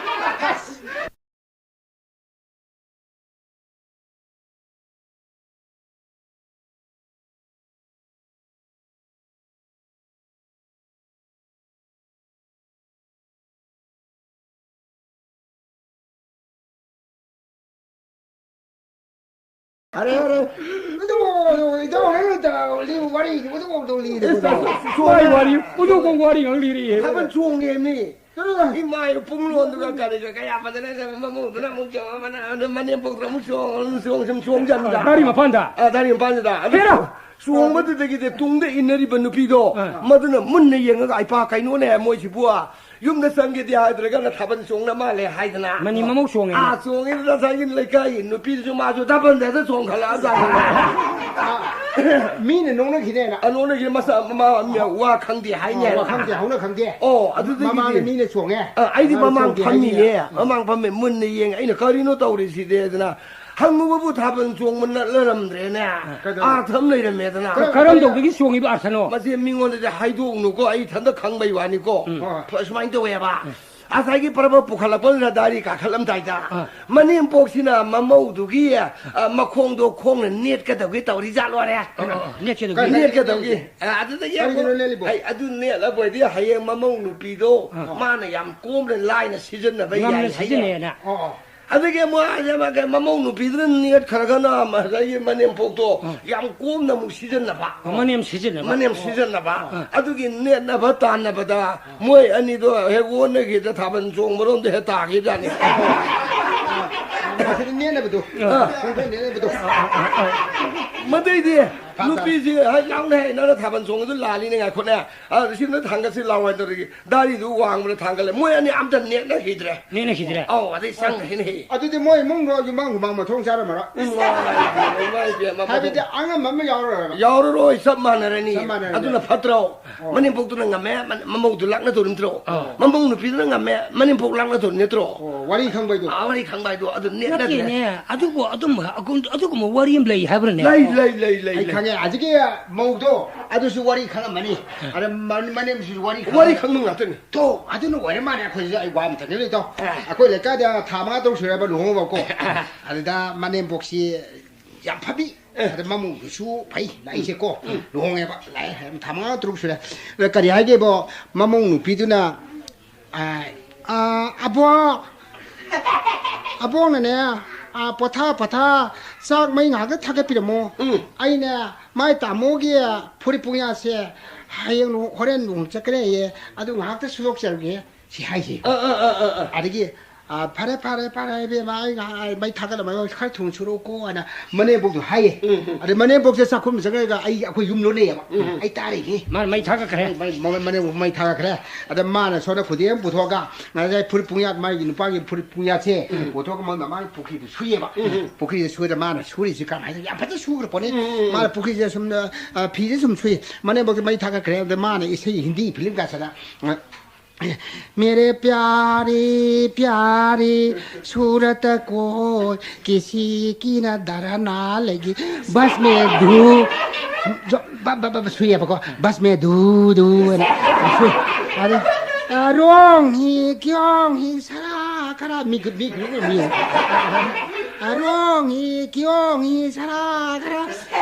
ꯑꯔꯦ, ꯑꯔꯦ꯫ ꯑꯗꯨ, ꯑꯗꯨ, ꯏꯇꯥꯎ, ꯏꯇꯥꯎ, ꯂꯤꯌꯨ, ꯋꯥꯔꯤ, ꯑꯗꯨ, ꯑꯗꯨ, ꯂꯤꯗꯦ, ꯏꯁ, ꯏꯇꯥꯎ꯫ ꯁꯣꯝꯒꯤ ꯃꯥꯏ ꯋꯥꯔꯤ, ꯑꯗꯨꯒꯨꯝꯕ ꯋꯥꯔꯤ ꯉꯥꯛ ꯂꯤꯔꯛꯑꯦ꯫ ꯊꯥꯕꯜ ꯆꯣꯡꯉꯦ ꯃꯤ꯫ ꯏꯃꯥ ꯏꯄꯨꯡꯂꯣꯟꯗꯨꯒ ꯀꯔꯤꯒ ꯀꯌꯥ ꯐꯖꯅ ꯃꯃꯧꯗꯨꯅ ꯑꯃꯨꯛ ꯆꯣꯡ, ꯑꯃꯅ, ꯑꯗꯨ ꯃꯅꯦꯝꯄꯣꯛꯇꯨꯅ ꯑꯃꯨꯛ ꯆꯣꯡ, ꯑꯃꯨꯛ ꯆꯣꯡ, ꯁꯨꯝ ꯆꯣꯡꯖꯟꯕꯗ꯫ ꯗꯥꯔꯤ ꯃꯄꯥꯟꯗ? ꯑ, ꯗꯥꯔꯤ ꯃꯄꯥꯟꯗꯨꯗ꯫ ꯑꯗꯨ ꯍꯦꯔꯥ! ꯆꯣꯡꯕꯗꯨꯗꯒꯤꯗꯤ ꯇꯨꯡꯗ ꯏꯟꯅꯔꯤꯕ ꯅꯨꯄꯤꯗꯣ, ꯑ꯫ ꯃꯗꯨꯅ ꯃꯨꯟꯅ ꯌꯦꯡꯉꯒ, "ꯏꯄꯥ, ꯀꯩꯅꯣꯅꯦ ꯃꯣꯏꯁꯤꯕꯨ? ꯌꯨꯝꯗ ꯆꯪꯒꯦꯗꯤ ꯍꯥꯏꯗ꯭ꯔꯒꯅ ꯊꯥꯕꯜ ꯆꯣꯡꯅ ꯃꯥꯜꯂꯦ" ꯍꯥꯏꯗꯅ꯫ ꯃꯅꯤ ꯃꯃꯧ ꯆꯣꯡꯉꯦ꯫ ꯑꯥ, ꯆꯣꯡꯉꯦ꯫ ꯉꯁꯥꯏꯒꯤ ꯂꯩꯀꯥꯏꯒꯤ ꯅꯨꯄꯤꯗꯨꯁꯨ ꯃꯥꯁꯨ ꯊꯥꯕꯜꯗ ꯍꯦꯛꯇ ꯆꯣꯡꯈꯠꯂꯛꯑꯖꯥꯠꯅꯤ꯫ ꯃꯤꯅ ꯅꯣꯛꯅꯈꯤꯅꯦꯅ꯫ ꯑ, ꯅꯣꯛꯅꯈꯤꯅꯦ꯫ ꯃꯁꯥ, ꯃꯃꯥ ꯃ-, ꯋꯥ ꯈꯪꯗꯦ ꯍꯥꯏꯅꯦ꯫ ꯑꯣ, ꯋꯥ ꯈꯪꯗꯦ, ꯍꯧꯅ ꯈꯪꯗꯦ꯫ ꯑꯣ, ꯑꯗꯨꯗꯒꯤꯗꯤ ꯃꯃꯥꯅ ꯃꯤꯅ ꯆꯣꯡꯉꯦ꯫ ꯑ, ꯑꯩꯗꯤ ꯃꯃꯥꯅ ꯃꯃꯥꯡ ꯆꯣꯡꯗꯦ ꯐꯝꯃꯤꯅꯦ꯫ ꯍꯥꯏꯅꯦ꯫ ꯃꯃꯥꯡ ꯐꯝꯃꯦ, ꯃꯨꯟꯅ ꯌꯦꯡꯉꯦ꯫ ꯑꯩꯅ, "ꯀꯔꯤꯅꯣ ꯇꯧꯔꯤꯁꯤꯗꯤ?" ꯑꯗꯨꯅ ꯍꯪꯉꯨꯕꯕꯨ ꯊꯥꯕꯜ ꯆꯣꯡꯕ ꯅꯠꯂꯔꯝꯗ꯭ꯔꯦꯅꯦ꯫ ꯀꯩꯗꯧꯔꯦ? ꯑꯥꯔꯊ ꯑꯃ ꯂꯩꯔꯝꯃꯦꯗꯅ꯫ ꯀꯔꯝ-, ꯀꯔꯝ ꯇꯧꯕꯒꯤ ꯆꯣꯡꯉꯤꯕ ꯑꯥꯔꯊꯅꯣ? ꯃꯁꯤ ꯃꯤꯉꯣꯟꯗꯗꯤ ꯍꯥꯏꯗꯣꯛꯎꯅꯨꯀꯣ, ꯑꯩ ꯏꯊꯟꯇ ꯈꯪꯕꯩ ꯋꯥꯅꯤꯀꯣ꯫ ꯎꯝ꯫ ꯍꯣꯏ꯫ ꯐ-, ꯁꯨꯃꯥꯏꯅ ꯇꯧꯋꯦꯕ꯫ ꯎꯝ꯫ ꯉꯁꯥꯏꯒꯤ ꯄꯔꯕ ꯄꯨꯈꯠꯂꯛꯄꯗꯨꯅ ꯗꯥꯔꯤ ꯀꯥꯈꯠꯂꯝꯗꯥꯏꯗ, ꯑꯥ꯫ ꯃꯅꯦꯝꯄꯣꯛꯁꯤꯅ ꯃꯃꯧꯗꯨꯒꯤ, ꯑ, ꯃꯈꯣꯡꯗꯣ ꯈꯣꯡꯅ ꯅꯦꯠꯀꯗꯧꯒꯤ ꯇꯧꯔꯤ ꯖꯥꯠꯂꯣꯔꯦ꯫ ꯑ, ꯑ, ꯑ, ꯅꯦꯠꯀꯗꯧꯒꯤ꯫ ꯅꯦꯠꯀꯗꯧꯒꯤ꯫ ꯑ, ꯑꯗꯨꯗꯒꯤ ꯀꯔꯤꯒꯤꯅꯣ ꯑꯃꯨꯛ, ꯅꯦꯠꯂꯤꯕꯣ? ꯑꯩ ꯑꯗꯨ ꯅꯦꯠꯂꯕꯣꯏꯗꯤ ꯍꯌꯦꯡ ꯃꯃꯧ ꯅꯨꯄꯤꯗꯣ ꯑꯥ꯫ ꯃꯥꯅ ꯌꯥꯝ ꯀꯣꯝꯅ ꯂꯥꯏꯅ ꯁꯤꯖꯤꯟꯅꯕ ꯉꯝꯅ ꯌꯥꯏ ꯍꯥꯏꯌꯦ꯫ ꯁꯤꯖꯤꯟꯅꯩꯌꯦꯅ꯫ ꯑꯣ, ꯑꯣ꯫ ꯑꯗꯒꯤ ꯑꯃꯨꯛ ꯑꯥ ꯃꯥꯒꯤ ꯃꯃꯧ ꯅꯨꯄꯤꯗꯨꯅ ꯅꯦꯠꯈ꯭ꯔꯒꯅ ꯉꯁꯥꯏꯒꯤ ꯃꯅꯦꯝꯄꯣꯛꯇꯣ ꯑꯥ꯫ ꯌꯥꯝ ꯀꯣꯝꯅ ꯑꯃꯨꯛ ꯁꯤꯖꯤꯟꯅꯕ꯫ ꯑꯣ, ꯃꯅꯦꯝ ꯁꯤꯖꯤꯟꯅꯕ꯫ ꯃꯅꯦꯝ ꯁꯤꯖꯤꯟꯅꯕ꯫ ꯑꯥ꯫ ꯑꯗꯨꯒꯤ ꯅꯦꯠꯅꯕ ꯇꯥꯟꯅꯕꯗ ꯃꯣꯏ ꯑꯅꯤꯗꯣ ꯍꯦꯛ ꯑꯣꯟꯅꯈꯤꯗ ꯊꯥꯕꯜ ꯆꯣꯡꯕꯔꯣꯝꯗ ꯍꯦꯛ ꯇꯥꯈꯤꯕꯖꯥꯠꯅꯤ꯫ ꯃꯁꯤꯗ ꯅꯦꯠꯅꯕꯗꯣ꯫ ꯑꯥ꯫ ꯈꯣꯡ ꯈꯔ ꯅꯦꯠꯅꯕꯗꯣ꯫ ꯃꯗꯩꯗꯤ ꯇꯥ, ꯇꯥ꯫ ꯅꯨꯄꯤꯁꯤ ꯍꯥꯏ ꯂꯥꯎꯅ ꯍꯦꯛ ꯅꯪꯅ ꯊꯥꯕꯜ ꯆꯣꯡꯕꯗꯨ ꯂꯥꯜꯂꯤꯅꯦ, ꯉꯥꯏꯈꯣꯅꯦ꯫ ꯑ, ꯁꯤ ꯑꯝꯇ ꯊꯥꯡꯒꯠꯁꯤ ꯂꯥꯎ ꯍꯥꯏ ꯇꯧꯔꯤꯒꯦ꯫ ꯗꯥꯔꯤꯗꯨ ꯋꯥꯡꯕꯅ ꯊꯥꯡꯒꯠꯂꯦ꯫ ꯃꯣꯏ ꯑꯅꯤ ꯑꯝꯇ ꯅꯦꯠꯅꯈꯤꯗ꯭ꯔꯦ꯫ ꯅꯦꯠꯅꯈꯤꯗ꯭ꯔꯦ꯫ ꯑꯧ, ꯑꯗꯩ ꯆꯪꯈ꯭ꯔꯦꯅꯦꯍꯦ꯫ ꯑꯗꯨꯗꯤ ꯃꯣꯏ ꯏꯃꯨꯡꯗꯣ ꯌꯨꯝꯕꯥꯡ ꯍꯨꯃꯥꯡ ꯃꯊꯣꯡ ꯆꯥꯔꯝꯃꯔꯣꯏ꯫ ꯏꯃꯥꯏ ꯄꯦꯝꯃ, ꯏꯃꯥꯏ ꯄꯦꯝꯃ, ꯍꯥꯏꯕꯗꯤ ꯃꯊꯣꯡ ꯑꯉꯝꯕ ꯑꯃ ꯌꯥꯎꯔꯔꯣꯏꯕ꯫ ꯌꯥꯎꯔꯔꯣꯏ, ꯆꯞ ꯃꯥꯟꯅꯔꯅꯤ꯫ ꯆꯞ ꯃꯥꯟꯅꯔꯅꯤ꯫ ꯑꯗꯨꯅ ꯐꯠꯇ꯭ꯔꯣ? ꯑꯣ꯫ ꯃꯅꯦꯝꯄꯣꯛꯇꯨꯅ ꯉꯝꯃꯦ, ꯃ-, ꯃꯃꯧꯗꯨ ꯂꯥꯛꯅꯗꯧꯔꯤ ꯅꯠꯇ꯭ꯔꯣ? ꯑꯣ꯫ ꯃꯃꯧ ꯅꯨꯄꯤꯗꯨꯅ ꯉꯝꯃꯦ, ꯃꯅꯦꯝꯄꯣꯛ ꯂꯥꯛꯅꯗꯧꯔꯤ ꯅꯠꯇ꯭ꯔꯣ? ꯑꯣ, ꯋꯥꯔꯤ ꯈꯪꯕꯩꯗꯣ꯫ ꯑꯥ, ꯋꯥꯔꯤ ꯈꯪꯕ ꯍꯥꯏꯗꯣ ꯑꯗꯨ ꯅꯦꯠꯅꯗ꯭ꯔꯦ꯫ ꯅꯠꯇꯦꯅꯦ, ꯑꯗꯨꯕꯨ ꯑꯗꯨꯝꯕ, ꯑꯗꯨꯒꯨꯝꯕ ꯋꯥꯔꯤ ꯑꯃ ꯂꯩ ꯍꯥꯏꯕ꯭ꯔꯅꯦ? ꯂꯩ, ꯂꯩ, ꯂꯩ, ꯂꯩ, ꯑꯩ ꯂꯩ꯫ ꯈꯪꯉꯦ, ꯍꯧꯖꯤꯛꯀꯤ ꯃꯧꯗꯣ ꯑꯗꯨꯁꯨ ꯋꯥꯔꯤ ꯈꯪꯉꯝꯃꯅꯤ꯫ ꯑꯗ ꯃ-, ꯃꯅꯦꯝꯁꯤꯁꯨ ꯋꯥꯔꯤ ꯈꯪꯉꯝꯃꯅꯤ꯫ ꯋꯥꯔꯤ ꯈꯪꯕ ꯉꯥꯛꯇꯅꯤ꯫ ꯇꯣ, ꯑꯗꯨꯅ ꯑꯣꯏꯔ ꯃꯥꯜꯂꯦ ꯑꯩꯈꯣꯏꯁꯨ, ꯑꯩ ꯋꯥ ꯑꯃ ꯊꯛꯅꯤꯡꯂꯤ ꯇꯣ꯫ ꯑꯥ꯫ ꯑꯩꯈꯣꯏ ꯂꯩꯀꯥꯏꯗ ꯊꯥ ꯃꯉꯥ ꯇꯔꯨꯛ ꯁꯨꯔꯦꯕ ꯂꯨꯍꯣꯡꯉꯨꯕꯀꯣ꯫ ꯑꯥ꯫ ꯑꯗꯨꯗ ꯃꯅꯦꯝꯕꯣꯛꯁꯤ ꯌꯥꯝ ꯐꯕꯤ꯫ ꯑꯦ꯫ ꯑꯗ ꯃꯃꯧꯗꯨꯁꯨ ꯐꯩ, ꯂꯥꯛꯏꯁꯦꯀꯣ꯫ ꯎꯝ꯫ ꯂꯨꯍꯣꯡꯉꯦꯕ, ꯂꯥꯛꯑꯦ, ꯊꯥ ꯃꯉꯥ ꯇꯔꯨꯛ ꯁꯨꯔꯦ꯫ ꯑꯗ ꯀꯔꯤ ꯍꯥꯏꯒꯦꯕꯣ, ꯃꯃꯧ ꯅꯨꯄꯤꯗꯨꯅ, ꯑ, ꯑ, ꯑꯕꯣꯛ, ꯑꯕꯣꯛꯅꯅꯦ, ꯑ, ꯄꯣꯊꯥ, ꯄꯣꯊꯥ, ꯆꯥꯛ ꯃꯩ ꯉꯥꯏꯍꯥꯛꯇ ꯊꯥꯒꯠꯄꯤꯔꯝꯃꯣ꯫ ꯎꯝ꯫ ꯑꯩꯅꯦ, ꯃꯥꯏ ꯇꯥꯃꯣꯒꯤ ꯐꯨꯔꯤꯠ ꯄꯨꯡꯌꯥꯠꯁꯦ ꯍꯌꯦꯡ ꯂꯨꯍꯣꯡ-, ꯍꯣꯔꯦꯟ ꯂꯨꯍꯣꯡ ꯆꯠꯀꯅꯦꯌꯦ, ꯑꯗꯨ ꯉꯥꯏꯍꯥꯛꯇ ꯁꯨꯗꯣꯛꯆꯔꯨꯒꯦ꯫ ꯁꯤ ꯍꯥꯏꯁꯦ꯫ ꯑꯥ, ꯑꯥ, ꯑꯥ, ꯑꯥ, ꯑꯥ꯫ ꯑꯗꯒꯤ, "ꯑꯥ, ꯐꯔꯦ, ꯐꯔꯦ, ꯐꯔꯦ, ꯏꯕꯦꯝꯃ, ꯑꯩ ꯉꯥꯏꯍꯥꯛ, ꯑꯩ ꯃꯩ ꯊꯥꯒꯠꯂꯝꯃꯒ ꯈꯔ ꯊꯨꯅ ꯁꯨꯔꯛꯎꯀꯣ" ꯍꯥꯏꯅ ꯃꯅꯦꯝꯕꯣꯛꯇꯣ ꯍꯥꯏꯌꯦ꯫ ꯎꯝ, ꯎꯝ꯫ ꯑꯗ ꯃꯅꯦꯝꯕꯣꯛꯁꯦ ꯆꯥꯛꯈꯨꯝ ꯆꯪꯉꯒ ꯑꯩ, ꯑꯩꯈꯣꯏ ꯌꯨꯝ ꯂꯣꯟꯅꯩꯌꯦꯕ꯫ ꯎꯝ, ꯎꯝ꯫ ꯑꯩ ꯇꯥꯔꯤꯅꯤ꯫ ꯃꯥꯅ ꯃꯩ ꯊꯥꯒꯠꯈ꯭ꯔꯦ꯫ ꯃꯩ, ꯃꯩ, ꯃꯅꯦꯝꯕꯣꯛ ꯃꯩ ꯊꯥꯒꯠꯈ꯭ꯔꯦ꯫ ꯑꯗ ꯃꯥꯅ ꯁꯣꯝꯗ ꯈꯨꯗꯦꯡ ꯑꯃ ꯄꯨꯊꯣꯛꯑꯒ ꯉꯁꯥꯏ ꯐꯨꯔꯤꯠ ꯄꯨꯡꯌꯥꯠ, ꯃꯥꯒꯤ ꯅꯨꯄꯥꯒꯤ ꯐꯨꯔꯤꯠ ꯄꯨꯡꯌꯥꯠꯁꯦ ꯎꯝ꯫ ꯄꯨꯊꯣꯛꯑꯒ ꯃꯥꯅ, ꯃꯥꯒꯤ ꯄꯨꯈ꯭ꯔꯤꯗ ꯁꯨꯏꯌꯦꯕ꯫ ꯎꯝ, ꯎꯝ꯫ ꯄꯨꯈ꯭ꯔꯤꯗ ꯁꯨꯔ ꯃꯥꯅ ꯁꯨꯔꯤꯁꯤ ꯀꯃꯥꯏꯅ ꯌꯥꯝ ꯐꯖꯅ ꯁꯨꯈ꯭ꯔ ꯄꯣꯠꯅꯤ꯫ ꯎꯝ, ꯎꯝ, ꯎꯝ꯫ ꯃꯥꯅ ꯄꯨꯈ꯭ꯔꯤꯁꯦ ꯁꯨꯝ, ꯑ, ꯐꯤꯁꯦ ꯁꯨꯝ ꯁꯨꯏ꯫ ꯃꯅꯦꯝꯕꯣꯛꯁꯦ ꯃꯩ ꯊꯥꯒꯠꯈ꯭ꯔꯦ꯫ ꯑꯗ ꯃꯥꯅ ꯏꯁꯩ ꯍꯤꯟꯗꯤ ꯐꯤꯂꯝ ꯀꯥꯁꯦꯠꯇ, ꯑ, मेरे प्यारे प्यारे सूरत को किसी की नजर ना लगी, बस में धू जो ब- ब- ब- ꯁꯨꯏꯌꯦꯕꯀꯣ, बस में धू धू ꯍꯥꯏꯅ ꯁꯨꯏ꯫ ꯑꯗ, ꯑ, रोंग ही क्यों ही सरा खरा, ꯃꯤ ꯃꯤ ꯃꯤ ꯑ, रोंग ही क्यों ही सरा खरा꯫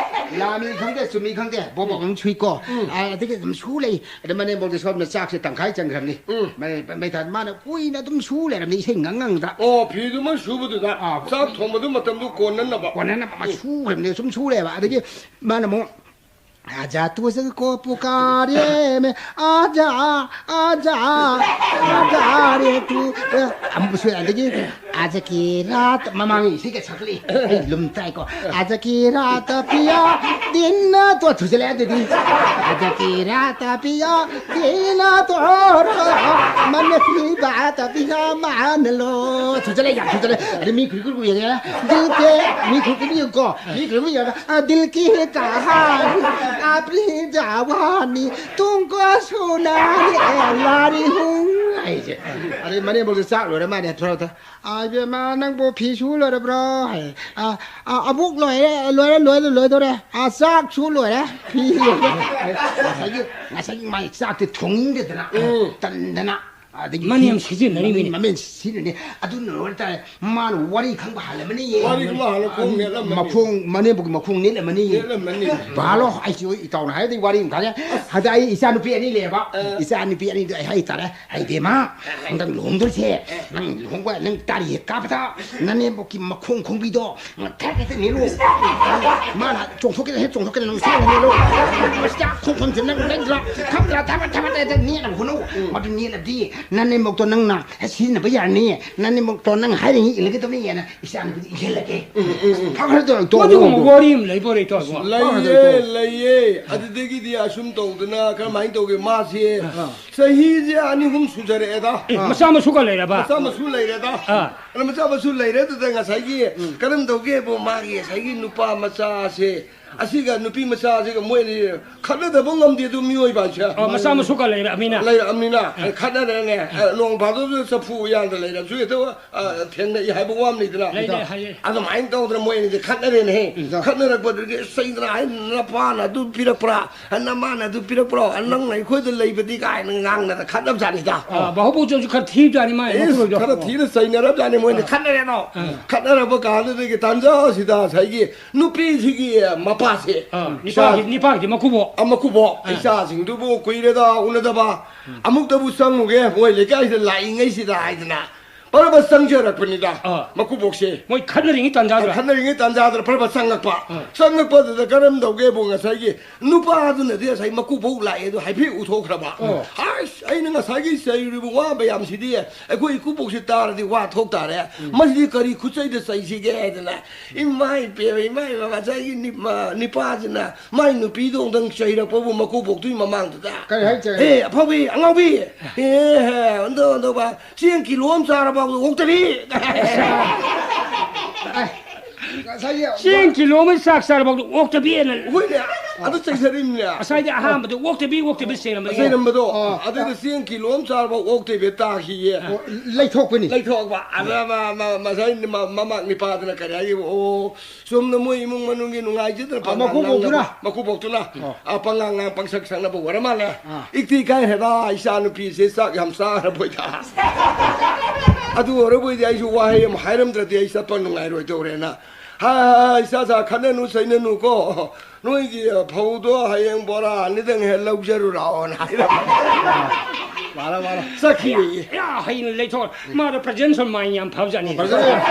ꯂꯥꯝꯃꯤ ꯈꯪꯗꯦ, ꯆꯨꯝꯃꯤ ꯈꯪꯗꯦ, ꯕꯣꯕꯣꯛ ꯑꯗꯨꯝ ꯁꯨꯏꯀꯣ꯫ ꯎꯝ꯫ ꯑ, ꯑꯗꯒꯤ ꯑꯗꯨꯝ ꯁꯨ ꯂꯩ꯫ ꯑꯗ ꯃꯅꯦꯝꯕꯣꯛꯇꯤ ꯁꯣꯝꯗ ꯆꯥꯛꯁꯦ ꯇꯪꯈꯥꯏ ꯆꯪꯈ꯭ꯔꯕꯅꯤ꯫ ꯎꯝ꯫ ꯃꯩ-, ꯃꯩꯊꯥꯟ ꯃꯥꯅ ꯀꯨꯏꯅ ꯑꯗꯨꯝ ꯁꯨ ꯂꯩꯔꯕꯅꯤ, ꯏꯁꯩ ꯉꯪ ꯉꯪꯗ꯫ ꯑꯣ, ꯐꯤꯗꯨꯃ ꯁꯨꯕꯗꯨꯗ ꯑꯥ꯫ ꯆꯥꯛ ꯊꯣꯡꯕꯗꯨ ꯃꯇꯝꯗꯨ ꯀꯣꯟꯅꯅꯕ꯫ ꯀꯣꯟꯅꯅꯕ ꯑꯃ ꯎꯝ꯫ ꯁꯨꯈ꯭ꯔꯕꯅꯤ, ꯁꯨꯝ ꯁꯨ ꯂꯩꯕ꯫ ꯑꯗꯒꯤ ꯃꯥꯅ ꯑꯃꯨꯛ, "आजा तुझको पुकारे मैं, आजा, आजा, आजा रे तू", ꯑ, ꯑꯃꯨꯛ ꯁꯨ, ꯑꯗꯒꯤ, "आज की रात", ꯃꯃꯥꯡꯒꯤ ꯏꯁꯩꯒ ꯁꯛꯂꯛꯏ꯫ ꯑꯩ ꯂꯨꯝ ꯇꯥꯏꯀꯣ꯫ "आज की रात पिया दिन" ꯇꯣ ꯊꯨꯖꯜꯂꯛꯑꯦ ꯑꯗꯨꯗꯤ꯫ "आज की रात पिया दिन थोड़ा मन की बात पिया मान लो" ꯊꯨꯖꯜꯂꯛꯑꯦ, ꯌꯥꯝ ꯊꯨꯖꯜꯂꯛꯑꯦ꯫ ꯑꯗꯩ ꯃꯤ ꯈꯨꯔꯤ ꯈꯨꯔꯤ ꯌꯦꯡꯉꯦ꯫ "दिल के", ꯃꯤ ꯈꯨꯔꯤ ꯈꯨꯔꯤ ꯌꯦꯡꯉꯨꯀꯣ꯫ ꯃꯤ ꯈꯨꯔꯤ ꯈꯨꯔꯤ ꯌꯦꯡꯉꯒ, "ꯑ, दिल की कहानी अपनी जवानी तुमको सुनाने ला रही हूँ" ꯍꯥꯏꯁꯦ꯫ ꯑꯗꯩ ꯃꯅꯦꯝꯕꯣꯛꯁꯦ ꯆꯥꯛ ꯂꯣꯏꯔ ꯃꯥꯅꯦ ꯊꯣꯔꯛꯇ, "ꯑꯥ, ꯏꯕꯦꯝꯃ, ꯅꯪꯕꯨ ꯐꯤ ꯁꯨ ꯂꯣꯏꯔꯕ꯭ꯔꯣ?" ꯍꯥꯏ꯫ "ꯑꯥ, ꯑꯥ, ꯑꯕꯣꯛ ꯂꯣꯏꯔꯦ, ꯂꯣꯏꯔꯦ, ꯂꯣꯏꯔꯦ, ꯂꯣꯏꯗꯣꯔꯦ꯫ ꯑꯥ, ꯆꯥꯛꯁꯨ ꯂꯣꯏꯔꯦ, ꯐꯤ ꯂꯣꯏꯔꯦ꯫" ꯉꯁꯥꯏꯒꯤ, ꯉꯁꯥꯏꯒꯤ ꯃꯥꯏ ꯆꯥꯛꯇꯤ ꯊꯣꯡꯅꯤꯡꯗꯦꯗꯅ, ꯎꯝ꯫ ꯇꯟꯗꯅ꯫ ꯑꯗꯒꯤ ꯃꯅꯦꯝ ꯐꯤ-, ꯁꯤꯖꯤꯟꯅꯔꯤꯃꯤꯅꯦ꯫ ꯃꯅꯦꯝ, ꯃꯅꯦꯝ ꯁꯤꯖꯤꯟꯅꯔꯤꯅꯦ꯫ ꯑꯗꯨꯅ ꯑꯣꯏꯔ ꯇꯥꯔꯦ, ꯃꯥꯅ ꯋꯥꯔꯤ ꯈꯪꯕ ꯍꯥꯜꯂꯝꯃꯅꯤꯌꯦ꯫ ꯋꯥꯔꯤ ꯈꯪꯕ ꯍꯥꯜꯂ ꯈꯣꯡ ꯅꯦꯠꯂꯝꯃꯅꯤ꯫ ꯃꯈꯣꯡ, ꯃꯅꯦꯝꯕꯨꯒꯤ ꯃꯈꯣꯡ ꯅꯦꯠꯂꯝꯃꯅꯤꯌꯦ꯫ ꯅꯦꯠꯂꯝꯃꯅꯤ꯫ ꯕꯥꯂꯣ, ꯑꯩꯁꯨ ꯏꯇꯥꯎꯅ ꯍꯥꯏꯔꯗꯤ ꯋꯥꯔꯤ ꯑꯃ ꯈꯪꯉꯦ꯫ ꯑ꯫ ꯍꯟꯗꯛ ꯑꯩ ꯏꯆꯥ ꯅꯨꯄꯤ ꯑꯅꯤ ꯂꯩꯌꯦꯕ꯫ ꯑ꯫ ꯏꯆꯥ ꯅꯨꯄꯤ ꯑꯅꯤꯗꯣ ꯑꯩ ꯍꯥꯏꯇꯥꯔꯦ, ꯍꯩꯕꯦꯝꯃ, ꯑ꯫ ꯍꯟꯗꯛ ꯂꯨꯍꯣꯡꯗꯣꯏꯁꯦ, ꯑ꯫ ꯅꯪ ꯂꯨꯍꯣꯡꯕ, ꯅꯪ ꯇꯥꯔꯤ ꯍꯦꯛ ꯀꯥꯞꯄꯗ ꯅꯅꯦꯝꯕꯣꯛꯀꯤ ꯃꯈꯣꯡ ꯈꯣꯡꯕꯤꯗꯣ ꯊꯦꯛ ꯍꯦꯛꯇ ꯅꯦꯠꯂꯨ꯫ ꯃꯥꯅ ꯆꯣꯡꯊꯣꯛꯀꯦ ꯍꯦꯛ ꯆꯣꯡꯊꯣꯛꯀꯦ ꯅꯪ ꯁꯦꯡꯅ ꯅꯦꯠꯂꯨ꯫ ꯃꯁꯤꯗ ꯈꯣꯡ ꯈꯣꯡꯁꯦ ꯅꯪ ꯅꯦꯠꯂ ꯊꯕꯛ ꯊꯕꯛ ꯊꯕꯛ ꯍꯦꯛꯇ ꯅꯦꯠꯅꯕ ꯍꯣꯠꯅꯧ꯫ ꯎꯝ꯫ ꯃꯗꯨ ꯅꯦꯠꯂꯗꯤ ꯅꯅꯦꯝꯕꯣꯛꯇꯣ ꯅꯪꯅ ꯁꯤꯖꯤꯟꯅꯕ ꯌꯥꯔꯅꯤ꯫ ꯅꯅꯦꯝꯕꯣꯛꯇꯣ ꯅꯪ ꯍꯥꯏꯔꯤꯉꯩ ꯏꯜꯂꯒꯗꯕꯅꯤꯅ ꯏꯆꯥꯅꯨꯄꯤꯗ ꯏꯜꯍꯜꯂꯒꯦ꯫ ꯎꯝ, ꯎꯝ, ꯎꯝ꯫ ꯐꯈ꯭ꯔꯗꯣ ꯇꯣꯛꯑꯣ, ꯃꯗꯨꯒꯨꯝꯕ ꯇꯣꯛꯑꯣ꯫ ꯋꯥꯔꯤ ꯑꯃ ꯂꯩꯕ ꯂꯩꯇꯣ ꯍꯥꯏꯕꯣ? ꯐꯈ꯭ꯔꯗꯣ ꯂꯩꯌꯦ, ꯇꯣꯛꯑꯣ꯫ ꯂꯩꯌꯦ꯫ ꯑꯗꯨꯗꯒꯤꯗꯤ ꯑꯁꯨꯝ ꯇꯧꯗꯅ ꯀꯔꯝꯍꯥꯏꯅ ꯇꯧꯒꯦ? ꯃꯥꯁꯦ ꯑꯥ꯫ ꯆꯍꯤꯁꯦ ꯑꯅꯤ ꯑꯍꯨꯝ ꯁꯨꯖꯔꯛꯑꯦꯗ꯫ ꯑꯦ, ꯃꯆꯥ ꯃꯁꯨꯒ ꯂꯩꯔꯕ? ꯃꯆꯥ ꯃꯁꯨ ꯂꯩꯔꯦꯗ꯫ ꯑꯥ꯫ ꯑꯗ ꯃꯆꯥ ꯃꯁꯨ ꯂꯩꯔꯦꯗꯨꯗ ꯉꯁꯥꯏꯒꯤ ꯎꯝ꯫ ꯀꯔꯝ ꯇꯧꯒꯦꯕꯨ, ꯃꯥꯒꯤ ꯉꯁꯥꯏꯒꯤ ꯅꯨꯄꯥ ꯃꯆꯥꯁꯦ ꯑꯁꯤꯒ ꯅꯨꯄꯤ ꯃꯆꯥꯁꯤꯒ ꯃꯣꯏ ꯑꯅꯤ ꯈꯠꯅꯗꯕ ꯉꯝꯗꯦ ꯑꯗꯨ ꯃꯤꯑꯣꯏꯕ ꯍꯥꯏꯁꯦ꯫ ꯑꯣ, ꯃꯆꯥ ꯃꯁꯨꯒ ꯂꯩꯔꯛꯑꯃꯤꯅ꯫ ꯂꯩꯔꯛꯑꯃꯤꯅ꯫ ꯈꯠꯅꯔꯦꯅꯦ꯫ ꯑ, ꯅꯣꯡ ꯐꯥꯗꯣꯛꯁꯨ ꯆꯐꯨ ꯎꯌꯥꯟꯗ ꯂꯩꯔꯁꯨ ꯍꯦꯛꯇ, ꯑ, ꯊꯦꯡꯅꯩ ꯍꯥꯏꯕ ꯋꯥ ꯑꯃ ꯂꯩꯗꯅ꯫ ꯂꯩ, ꯂꯩ, ꯍꯥꯏꯌꯦ꯫ ꯑꯗꯨꯃꯥꯏꯅ ꯇꯧꯗꯅ ꯃꯣꯏ ꯑꯅꯤꯁꯦ ꯈꯠꯅꯔꯦꯅꯦꯍꯦ꯫ ꯎꯝ꯫ ꯈꯠꯅꯔꯛꯄꯗꯨꯗꯒꯤ ꯆꯩꯗꯅ ꯍꯥꯏ, "ꯅꯄꯥꯅ ꯑꯗꯨ ꯄꯤꯔꯛꯄ꯭ꯔꯥ? ꯅꯃꯥꯅ ꯑꯗꯨ ꯄꯤꯔꯛꯄ꯭ꯔꯣ? ꯅꯪꯅ ꯑꯩꯈꯣꯏꯗ ꯂꯩꯕꯗꯤ?" ꯀꯥꯏꯅ ꯉꯥꯡꯅꯗ ꯈꯠꯅꯕꯖꯥꯠꯅꯤꯗ꯫ ꯑ, ꯚꯥꯍꯨꯕꯣꯛꯁꯨ ꯈꯔ ꯊꯤꯕꯖꯥꯠꯅꯤ ꯃꯥꯏ ꯏꯁ, ꯃꯄꯨꯔꯣꯏꯕꯗꯣ꯫ ꯈꯔ ꯊꯤꯅ ꯆꯩꯅꯔꯕꯖꯥꯠꯅꯤ ꯃꯣꯏꯅ꯫ ꯑ꯫ ꯈꯠꯅꯔꯦꯗꯣ꯫ ꯑ꯫ ꯈꯠꯅꯔꯕ ꯀꯥꯟꯗꯨꯗꯒꯤ ꯇꯥꯟꯖꯥꯁꯤꯗ ꯉꯁꯥꯏꯒꯤ ꯅꯨꯄꯤꯁꯤꯒꯤ ꯃꯄꯥꯁꯦ, ꯑ, ꯏꯆꯥ-, ꯅꯤꯄꯥꯒꯤ-, ꯅꯤꯄꯥꯒꯤꯗꯤ ꯃꯀꯨꯕꯣꯛ꯫ ꯑ, ꯃꯀꯨꯕꯣꯛ, ꯑ꯫ "ꯏꯆꯥꯁꯤꯡꯗꯨꯕꯨ ꯀꯨꯏꯔꯦꯗ ꯎꯅꯗꯕ, ꯑꯃꯨꯛꯇꯕꯨ ꯆꯪꯉꯨꯒꯦ ꯃꯣꯏ ꯂꯩꯀꯥꯏꯁꯤꯗ ꯂꯥꯛꯏꯉꯩꯁꯤꯗ" ꯍꯥꯏꯗꯅ ꯄꯔꯕ ꯆꯪꯖꯔꯛꯄꯅꯤꯗ꯫ ꯑ꯫ ꯃꯀꯨꯕꯣꯛꯁꯦ꯫ ꯃꯣꯏ ꯈꯠꯅꯔꯤꯉꯩ ꯇꯥꯟꯖꯥꯗꯨꯗ꯫ ꯈꯠꯅꯔꯤꯉꯩ ꯇꯥꯟꯖꯥꯗꯨꯗ ꯄꯔꯕ ꯆꯪꯉꯛꯄ꯫ ꯑ꯫ ꯆꯪꯉꯛꯄꯗꯨꯗ ꯀꯔꯝ ꯇꯧꯒꯦꯕꯨ ꯉꯁꯥꯏꯒꯤ ꯅꯨꯄꯥꯗꯨꯅꯗꯤ ꯉꯁꯥꯏ ꯃꯀꯨꯕꯣꯛ ꯂꯥꯛꯑꯦ ꯑꯗꯨ ꯍꯥꯏꯐꯦꯠ ꯎꯊꯣꯛꯈ꯭ꯔꯕ꯫ ꯑꯣ꯫ ꯑꯁ, ꯑꯩꯅ ꯉꯁꯥꯏꯒꯤ ꯆꯩꯔꯨꯔꯤꯕ ꯋꯥ ꯃꯌꯥꯝꯁꯤꯗꯤ ꯑꯩꯈꯣꯏ ꯏꯀꯨꯕꯣꯛꯁꯤ ꯇꯥꯔꯗꯤ ꯋꯥ ꯊꯣꯛ ꯇꯥꯔꯦ꯫ ꯎꯝ꯫ ꯃꯁꯤꯗꯤ ꯀꯔꯤ ꯈꯨꯠꯆꯩꯗ ꯆꯩꯁꯤꯒꯦ ꯍꯥꯏꯗꯅ, ꯏꯃꯥ ꯏꯄꯦꯝꯃ, ꯏꯃꯥ ꯏꯃꯥ, ꯉꯁꯥꯏꯒꯤ ꯅꯤ-, ꯃ-, ꯅꯤꯄꯥꯁꯤꯅ ꯃꯥꯏ ꯅꯨꯄꯤꯗꯣ ꯑꯃꯨꯛꯇꯪ ꯆꯩꯔꯛꯄꯕꯨ ꯃꯀꯨꯕꯣꯛꯇꯨꯒꯤ ꯃꯃꯥꯡꯗꯨꯗ꯫ ꯀꯔꯤ ꯍꯥꯏ ꯆꯩ? "ꯍꯦ, ꯑꯐꯥꯎꯕꯤ, ꯑꯉꯥꯎꯕꯤ, ꯍꯦ, ꯍꯦ, ꯑꯣꯟꯊꯣꯛ, ꯑꯣꯟꯊꯣꯛꯄ, ꯆꯦꯡ ꯀꯤꯂꯣ ꯑꯃ ꯆꯥꯔꯕ ꯑꯣꯛꯇꯕꯤ!" ꯑꯦ, ꯉꯁꯥꯏꯒꯤ ꯆꯦꯡ ꯀꯤꯂꯣ ꯑꯃ ꯆꯥꯛ ꯆꯥꯔꯕ ꯑꯣꯛꯇꯕꯤꯅ꯫ ꯍꯣꯏꯅꯦ, ꯑꯗꯨ ꯆꯩꯖꯔꯤꯕꯅꯦ꯫ ꯉꯁꯥꯏꯗꯤ ꯑꯍꯥꯟꯕꯗ "ꯑꯣꯛꯇꯕꯤ, ꯑꯣꯛꯇꯕꯤ" ꯆꯩꯔꯝꯕꯅꯦ꯫ ꯆꯩꯔꯝꯕꯗꯣ, ꯑꯥ꯫ ꯑꯗꯨꯏꯗ ꯆꯦꯡ ꯀꯤꯂꯣ ꯑꯃ ꯆꯥꯔꯕ ꯑꯣꯛꯇꯕꯤ ꯇꯥꯈꯤꯌꯦ꯫ ꯑꯣ, ꯂꯩꯊꯣꯛꯄꯅꯤ꯫ ꯂꯩꯊꯣꯛꯄ꯫ ꯑꯗ ꯃ-, ꯃ-, ꯉꯁꯥꯏ ꯃ-, ꯃꯃꯥꯡ ꯅꯤꯄꯥꯗꯨꯅ ꯀꯔꯤ ꯍꯥꯏꯒꯦꯕꯨ, "ꯑꯣ, ꯁꯣꯝꯗ ꯃꯣꯏ ꯏꯃꯨꯡ ꯃꯅꯨꯡꯒꯤ ꯅꯨꯡꯉꯥꯏꯖꯗꯅ ꯑꯥ, ꯄꯉꯥꯡ ꯃꯀꯨꯕꯣꯛꯇꯨꯅ? ꯉꯥꯡꯅꯕ", ꯃꯀꯨꯕꯣꯛꯇꯨꯅ, ꯑꯥ꯫ ꯑꯥ, ꯄꯉꯥꯡ ꯉꯥꯡ ꯄꯪꯁꯛ ꯁꯛꯅꯕ ꯑꯣꯏꯔ ꯃꯥꯜꯂꯦ꯫ ꯑꯥ꯫ "ꯏꯛꯇꯤ ꯀꯥꯏ ꯍꯦꯔꯥ, ꯏꯆꯥ ꯅꯨꯄꯤꯁꯦ ꯆꯥꯛ ꯌꯥꯝ ꯆꯥꯈ꯭ꯔꯕꯣꯏꯗ?" ꯑꯗꯨ ꯑꯣꯏꯔꯕꯣꯏꯗꯤ ꯑꯩꯁꯨ ꯋꯥꯍꯩ ꯑꯃ ꯍꯥꯏꯔꯝꯗ꯭ꯔꯗꯤ ꯑꯩ ꯆꯠꯄ ꯅꯨꯡꯉꯥꯏꯔꯣꯏꯗꯧꯔꯦꯅ꯫ "ꯍꯥ, ꯍꯥ, ꯍꯥ, ꯏꯆꯥ ꯆꯥ ꯈꯠꯅꯅꯨ ꯆꯩꯅꯅꯨꯀꯣ꯫ ꯅꯣꯏꯒꯤ ꯐꯧꯗꯣ ꯍꯌꯦꯡ ꯕꯣꯔꯥ ꯑꯅꯤꯗꯪ ꯍꯦꯛ ꯂꯧꯖꯔꯨꯔꯣꯅ" ꯍꯥꯏꯔꯝꯃꯦ꯫ ꯃꯥꯔꯣ, ꯃꯥꯔꯣ꯫ ꯆꯠꯈꯤꯌꯦ꯫ ꯌꯥ, ꯍꯩꯅ ꯂꯩꯊꯣꯛ꯫ ꯃꯥꯗꯣ ꯄ꯭ꯔꯖꯦꯟꯁꯟ ꯃꯥꯏꯟ ꯌꯥꯝ ꯐꯕꯖꯥꯠꯅꯤ꯫ ꯄ꯭ꯔꯖꯦꯟꯁꯟ꯫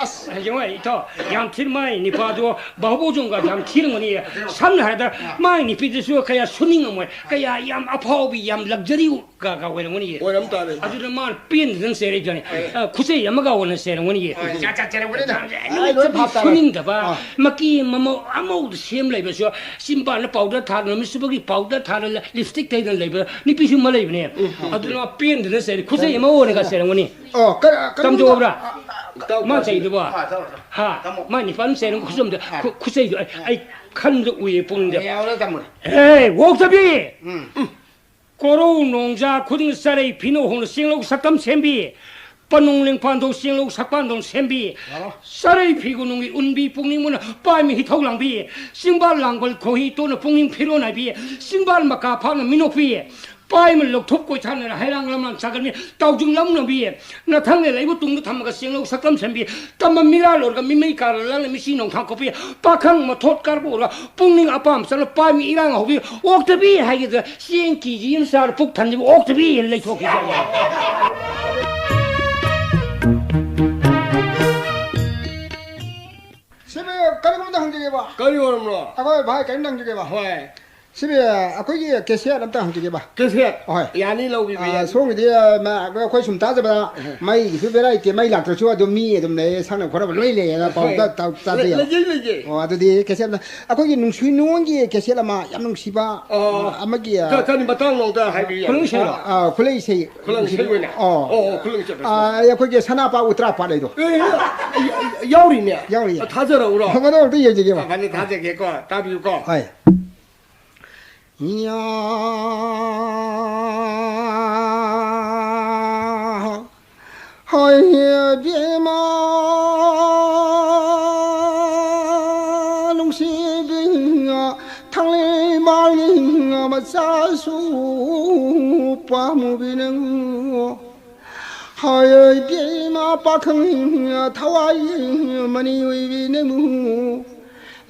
ꯑꯁ, ꯌꯦꯡꯉꯣ, ꯏꯇꯥꯎ, ꯌꯥꯝ ꯊꯤꯅ ꯃꯥꯏ ꯅꯤꯄꯥꯗꯣ, ꯚꯥꯕꯣꯛ ꯖꯣꯡꯒ ꯌꯥꯝ ꯊꯤꯔꯝꯒꯅꯤ꯫ ꯁꯝꯅ ꯍꯥꯏꯔꯕꯗ, ꯃꯥꯏ ꯅꯨꯄꯤꯗꯨꯁꯨ ꯀꯌꯥ ꯁꯨꯅꯤꯡꯉꯝꯃꯣꯏ, ꯀꯌꯥ ꯌꯥꯝ ꯑꯐꯥꯎꯕꯤ, ꯌꯥꯝ ꯂꯛꯖꯔꯤ ꯀ-, ꯀ ꯑꯣꯏꯔꯝꯒꯅꯤ꯫ ꯑꯣꯏꯔꯝ ꯇꯥꯔꯦ꯫ ꯑꯗꯨꯅ ꯃꯥꯅ ꯄꯦꯟꯗꯗꯅ ꯆꯩꯔꯛꯏ ꯖꯥꯠꯅꯤ꯫ ꯑꯦ꯫ ꯑ, ꯈꯨꯠꯆꯩ ꯑꯃꯒ ꯑꯣꯏꯅ ꯆꯩꯔꯝꯒꯅꯤ꯫ ꯍꯣꯏ, ꯖꯥꯠ ꯖꯥꯠ ꯆꯩꯔꯝꯒꯅꯤꯗ꯫ ꯅꯨꯃꯤꯠ ꯑꯩ ꯂꯣꯏ ꯆꯠꯄꯤ ꯚꯥꯞ ꯇꯥꯔꯦ꯫ ꯁꯨꯅꯤꯡꯗꯕ, ꯑꯥ꯫ ꯃꯀꯤ ꯃꯃꯧ ꯑꯃꯧꯗ ꯁꯦꯝ ꯂꯩꯕꯁꯨ, ꯆꯤꯝꯕꯥꯜꯗ ꯄꯥꯎꯗꯔ ꯊꯥꯗꯅ, ꯃꯤꯠꯁꯨꯕꯒꯤ ꯄꯥꯎꯗꯔ ꯊꯥꯗꯅ, ꯂꯤꯞꯁꯇꯤꯛ ꯇꯩꯗꯅ ꯂꯩꯕ ꯅꯨꯄꯤꯁꯨ ꯑꯃ ꯂꯩꯕꯅꯦ꯫ ꯎꯝ꯫ ꯑꯗꯨꯅ ꯄꯦꯟꯗꯅ ꯆꯩꯔꯦ꯫ ꯈꯨꯠꯆꯩ ꯑꯃ ꯑꯣꯏꯅꯒ ꯆꯩꯔꯝꯒꯅꯤ꯫ ꯑꯣ, ꯀ-, ꯀꯩꯅꯣꯗ, ꯇꯝꯊꯣꯛꯑꯕ꯭ꯔꯥ? ꯑ, ꯑ, ꯃꯥ ꯆꯩꯗꯨꯕꯣ? ꯑꯥ, ꯇꯧꯔꯣ, ꯇꯧꯔꯣ꯫ ꯍꯥ? ꯇꯥꯃꯣ꯫ ꯃꯥ ꯅꯤꯄꯥꯟ ꯆꯩꯔꯝ ꯈꯨꯆꯨꯝꯗ, ꯑꯥ꯫ ꯈꯨ-, ꯈꯨꯆꯩꯗꯣ ꯑꯩ, ꯑꯥ꯫ ꯑꯩ ꯈꯟꯕꯗ ꯎꯏꯌꯦ ꯄꯨꯡꯗ꯫ ꯑꯦ, ꯌꯥꯎꯔꯦ, ꯇꯥꯃꯣ꯫ ꯑꯦ, ꯑꯣꯛꯇꯕꯤ! ꯎꯝ꯫ ꯀꯣꯔꯧ ꯅꯣꯡꯖꯥ ꯈꯨꯗꯤꯡ ꯆꯔꯩ ꯐꯤꯅ ꯍꯣꯡꯅ ꯆꯦꯡꯂꯧ ꯁꯛꯇꯝ ꯁꯦꯝꯕꯤ꯫ ꯄꯅꯨꯡ ꯂꯦꯡꯐꯥꯟꯗꯧ ꯆꯦꯡꯂꯧ ꯁꯛꯄꯥꯟꯗꯧ ꯁꯦꯝꯕꯤ꯫ ꯌꯥꯔꯣ꯫ ꯆꯔꯩ ꯐꯤꯒꯨ ꯅꯨꯡꯒꯤ ꯎꯟꯕꯤ ꯄꯨꯛꯅꯤꯡ ꯃꯨꯟꯅ ꯄꯥꯏꯃꯤ ꯍꯤꯊꯧ ꯂꯥꯡꯕꯤ꯫ ꯆꯤꯡꯕꯥꯜ ꯂꯥꯡꯕꯜ ꯈꯣꯡꯍꯤ ꯇꯣꯟꯅ ꯄꯨꯛꯅꯤꯡ ꯐꯤꯔꯣꯟ ꯍꯥꯏꯕꯤ꯫ ꯆꯤꯡꯕꯥꯜ ꯃꯀꯥ ꯐꯥꯅ ꯃꯤꯅꯣꯛꯄꯤ꯫ ꯄꯥꯏꯃ ꯂꯧꯊꯣꯛ ꯀꯣꯏꯊꯥꯅꯅ ꯍꯩꯔꯥꯡ ꯂꯝꯂꯥꯡ ꯆꯥꯒꯟꯕꯤ꯫ ꯇꯥꯎꯖꯤꯡ ꯂꯝꯅꯕꯤ꯫ ꯅꯊꯪꯅ ꯂꯩꯕ ꯇꯨꯡꯗ ꯊꯝꯃꯒ ꯆꯦꯡꯂꯧ ꯁꯛꯇꯝ ꯁꯦꯝꯕꯤ꯫ ꯇꯝꯕ ꯃꯤꯔꯥꯜ ꯑꯣꯏꯔꯒ ꯃꯤꯃꯩ ꯀꯥꯔ ꯂꯥꯡꯅ ꯃꯤꯆꯤ ꯅꯣꯡꯊꯥꯡ ꯀꯣꯛꯄꯤ꯫ ꯄꯥꯈꯪ ꯃꯊꯣꯠ ꯀꯥꯔꯕ ꯎꯔꯒ ꯄꯨꯛꯅꯤꯡ ꯑꯄꯥꯝ ꯆꯠꯂ ꯄꯥꯏꯃꯤ ꯏꯔꯥꯡ ꯍꯧꯕꯤ꯫ ꯑꯣꯛꯇꯕꯤ ꯍꯥꯏꯒꯗ꯭ꯔꯥ ꯆꯦꯡ ꯀꯦ ꯖꯤ ꯑꯃ ꯆꯥꯔ ꯄꯨꯛ ꯊꯟꯈꯤꯕ ꯑꯣꯛꯇꯕꯤ ꯍꯥꯏꯅ ꯂꯩꯊꯣꯛꯈꯤꯕ꯫ ꯁꯤꯕꯨ ꯀꯔꯤꯒꯨꯝꯕꯗ ꯍꯪꯖꯒꯦꯕ? ꯀꯔꯤ ꯑꯣꯏꯔꯝꯅꯣ? ꯑꯩꯈꯣꯏ ꯚꯥꯏ ꯀꯔꯤꯝꯇ ꯍꯪꯖꯒꯦꯕ? ꯍꯣꯏ꯫ ꯁꯤꯕꯨ ꯑꯩꯈꯣꯏꯒꯤ ꯀꯦꯁꯦꯠ ꯑꯝꯇ ꯍꯪꯖꯒꯦꯕ? ꯀꯦꯁꯦꯠ? ꯍꯣꯏ꯫ ꯌꯥꯅꯤ ꯂꯧꯕꯤꯕ ꯑꯥ, ꯌꯥꯅꯤ꯫ ꯁꯣꯝꯒꯤꯗꯤ, ꯑ, ꯃ-, ꯑꯩꯈꯣꯏ ꯁꯨꯝ ꯇꯥꯖꯕꯗ ꯎꯝ꯫ ꯃꯩꯒꯤꯁꯨ ꯕꯦꯔꯥ ꯂꯩꯇꯦ, ꯃꯩ ꯂꯥꯛꯇ꯭ꯔꯁꯨ ꯑꯗꯨꯝ ꯃꯤ ꯑꯗꯨꯝ ꯂꯩ, ꯁꯪꯅ ꯈꯣꯠꯅꯕ ꯂꯣꯏ ꯂꯩꯌꯦꯅ ꯄꯥꯎ ꯍꯣꯏ꯫ ꯇ-, ꯇ-, ꯇꯥꯖꯩꯌꯦꯕ꯫ ꯂꯩꯖꯩ, ꯂꯩꯖꯩ꯫ ꯑꯣ, ꯑꯗꯨꯗꯤ ꯀꯦꯁꯦꯠ ꯑꯃ, ꯑꯩꯈꯣꯏꯒꯤ ꯅꯨꯡꯁꯤ ꯅꯨꯡꯉꯣꯟꯒꯤ ꯀꯦꯁꯦꯠ ꯑꯃ ꯌꯥꯝ ꯅꯨꯡꯁꯤꯕ, ꯑꯣ꯫ ꯑ, ꯑꯃꯒꯤ, ꯑ, ꯀ-, ꯀꯔꯤ ꯃꯇꯥꯡꯅꯣ ꯑꯝꯇ ꯍꯥꯏꯕꯤꯌꯨ ꯌꯥꯅꯤ꯫ ꯈꯨꯂꯪ ꯏꯁꯩꯔꯣ? ꯑ, ꯈꯨꯂꯩ ꯏꯁꯩ꯫ ꯈꯨꯂꯪ ꯏꯁꯩ ꯑꯣꯏꯅ? ꯑꯣ꯫ ꯑꯣ, ꯑꯣ, ꯈꯨꯂꯪ ꯏꯁꯩ꯫ ꯑ, ꯑꯩꯈꯣꯏꯒꯤ ꯁꯅꯥꯄꯥ ꯎꯇ꯭ꯔꯥꯄꯥ ꯂꯩꯗꯣ꯫ ꯑꯦ, ꯑꯦ, ꯌꯥꯎꯔꯤꯅꯦ? ꯌꯥꯎꯔꯤꯌꯦ꯫ ꯊꯥꯖꯔꯛꯎꯔꯣ? ꯃꯗꯨ ꯑꯝꯇ ꯌꯦꯡꯖꯒꯦꯕ꯫ ꯐꯅꯤ, ꯊꯥꯖꯒꯦꯀꯣ, ꯇꯥꯕꯤꯌꯨꯀꯣ꯫ ꯍꯣꯏ꯫ ꯌꯥ, ꯍꯣꯏ, ꯏꯕꯦꯝꯃ, ꯅꯨꯡꯁꯤꯕꯤ, ꯊꯥꯡꯂꯩ ꯃꯥꯒꯤ ꯃꯆꯥꯁꯨ ꯄꯥꯝꯃꯨꯕꯤ ꯅꯪ꯫ ꯍꯥꯏ ꯏꯕꯦꯝꯃ ꯄꯥꯈꯪ ꯊꯋꯥꯏ ꯃꯅꯤ ꯑꯣꯏꯕꯤ ꯅꯪꯕꯨ꯫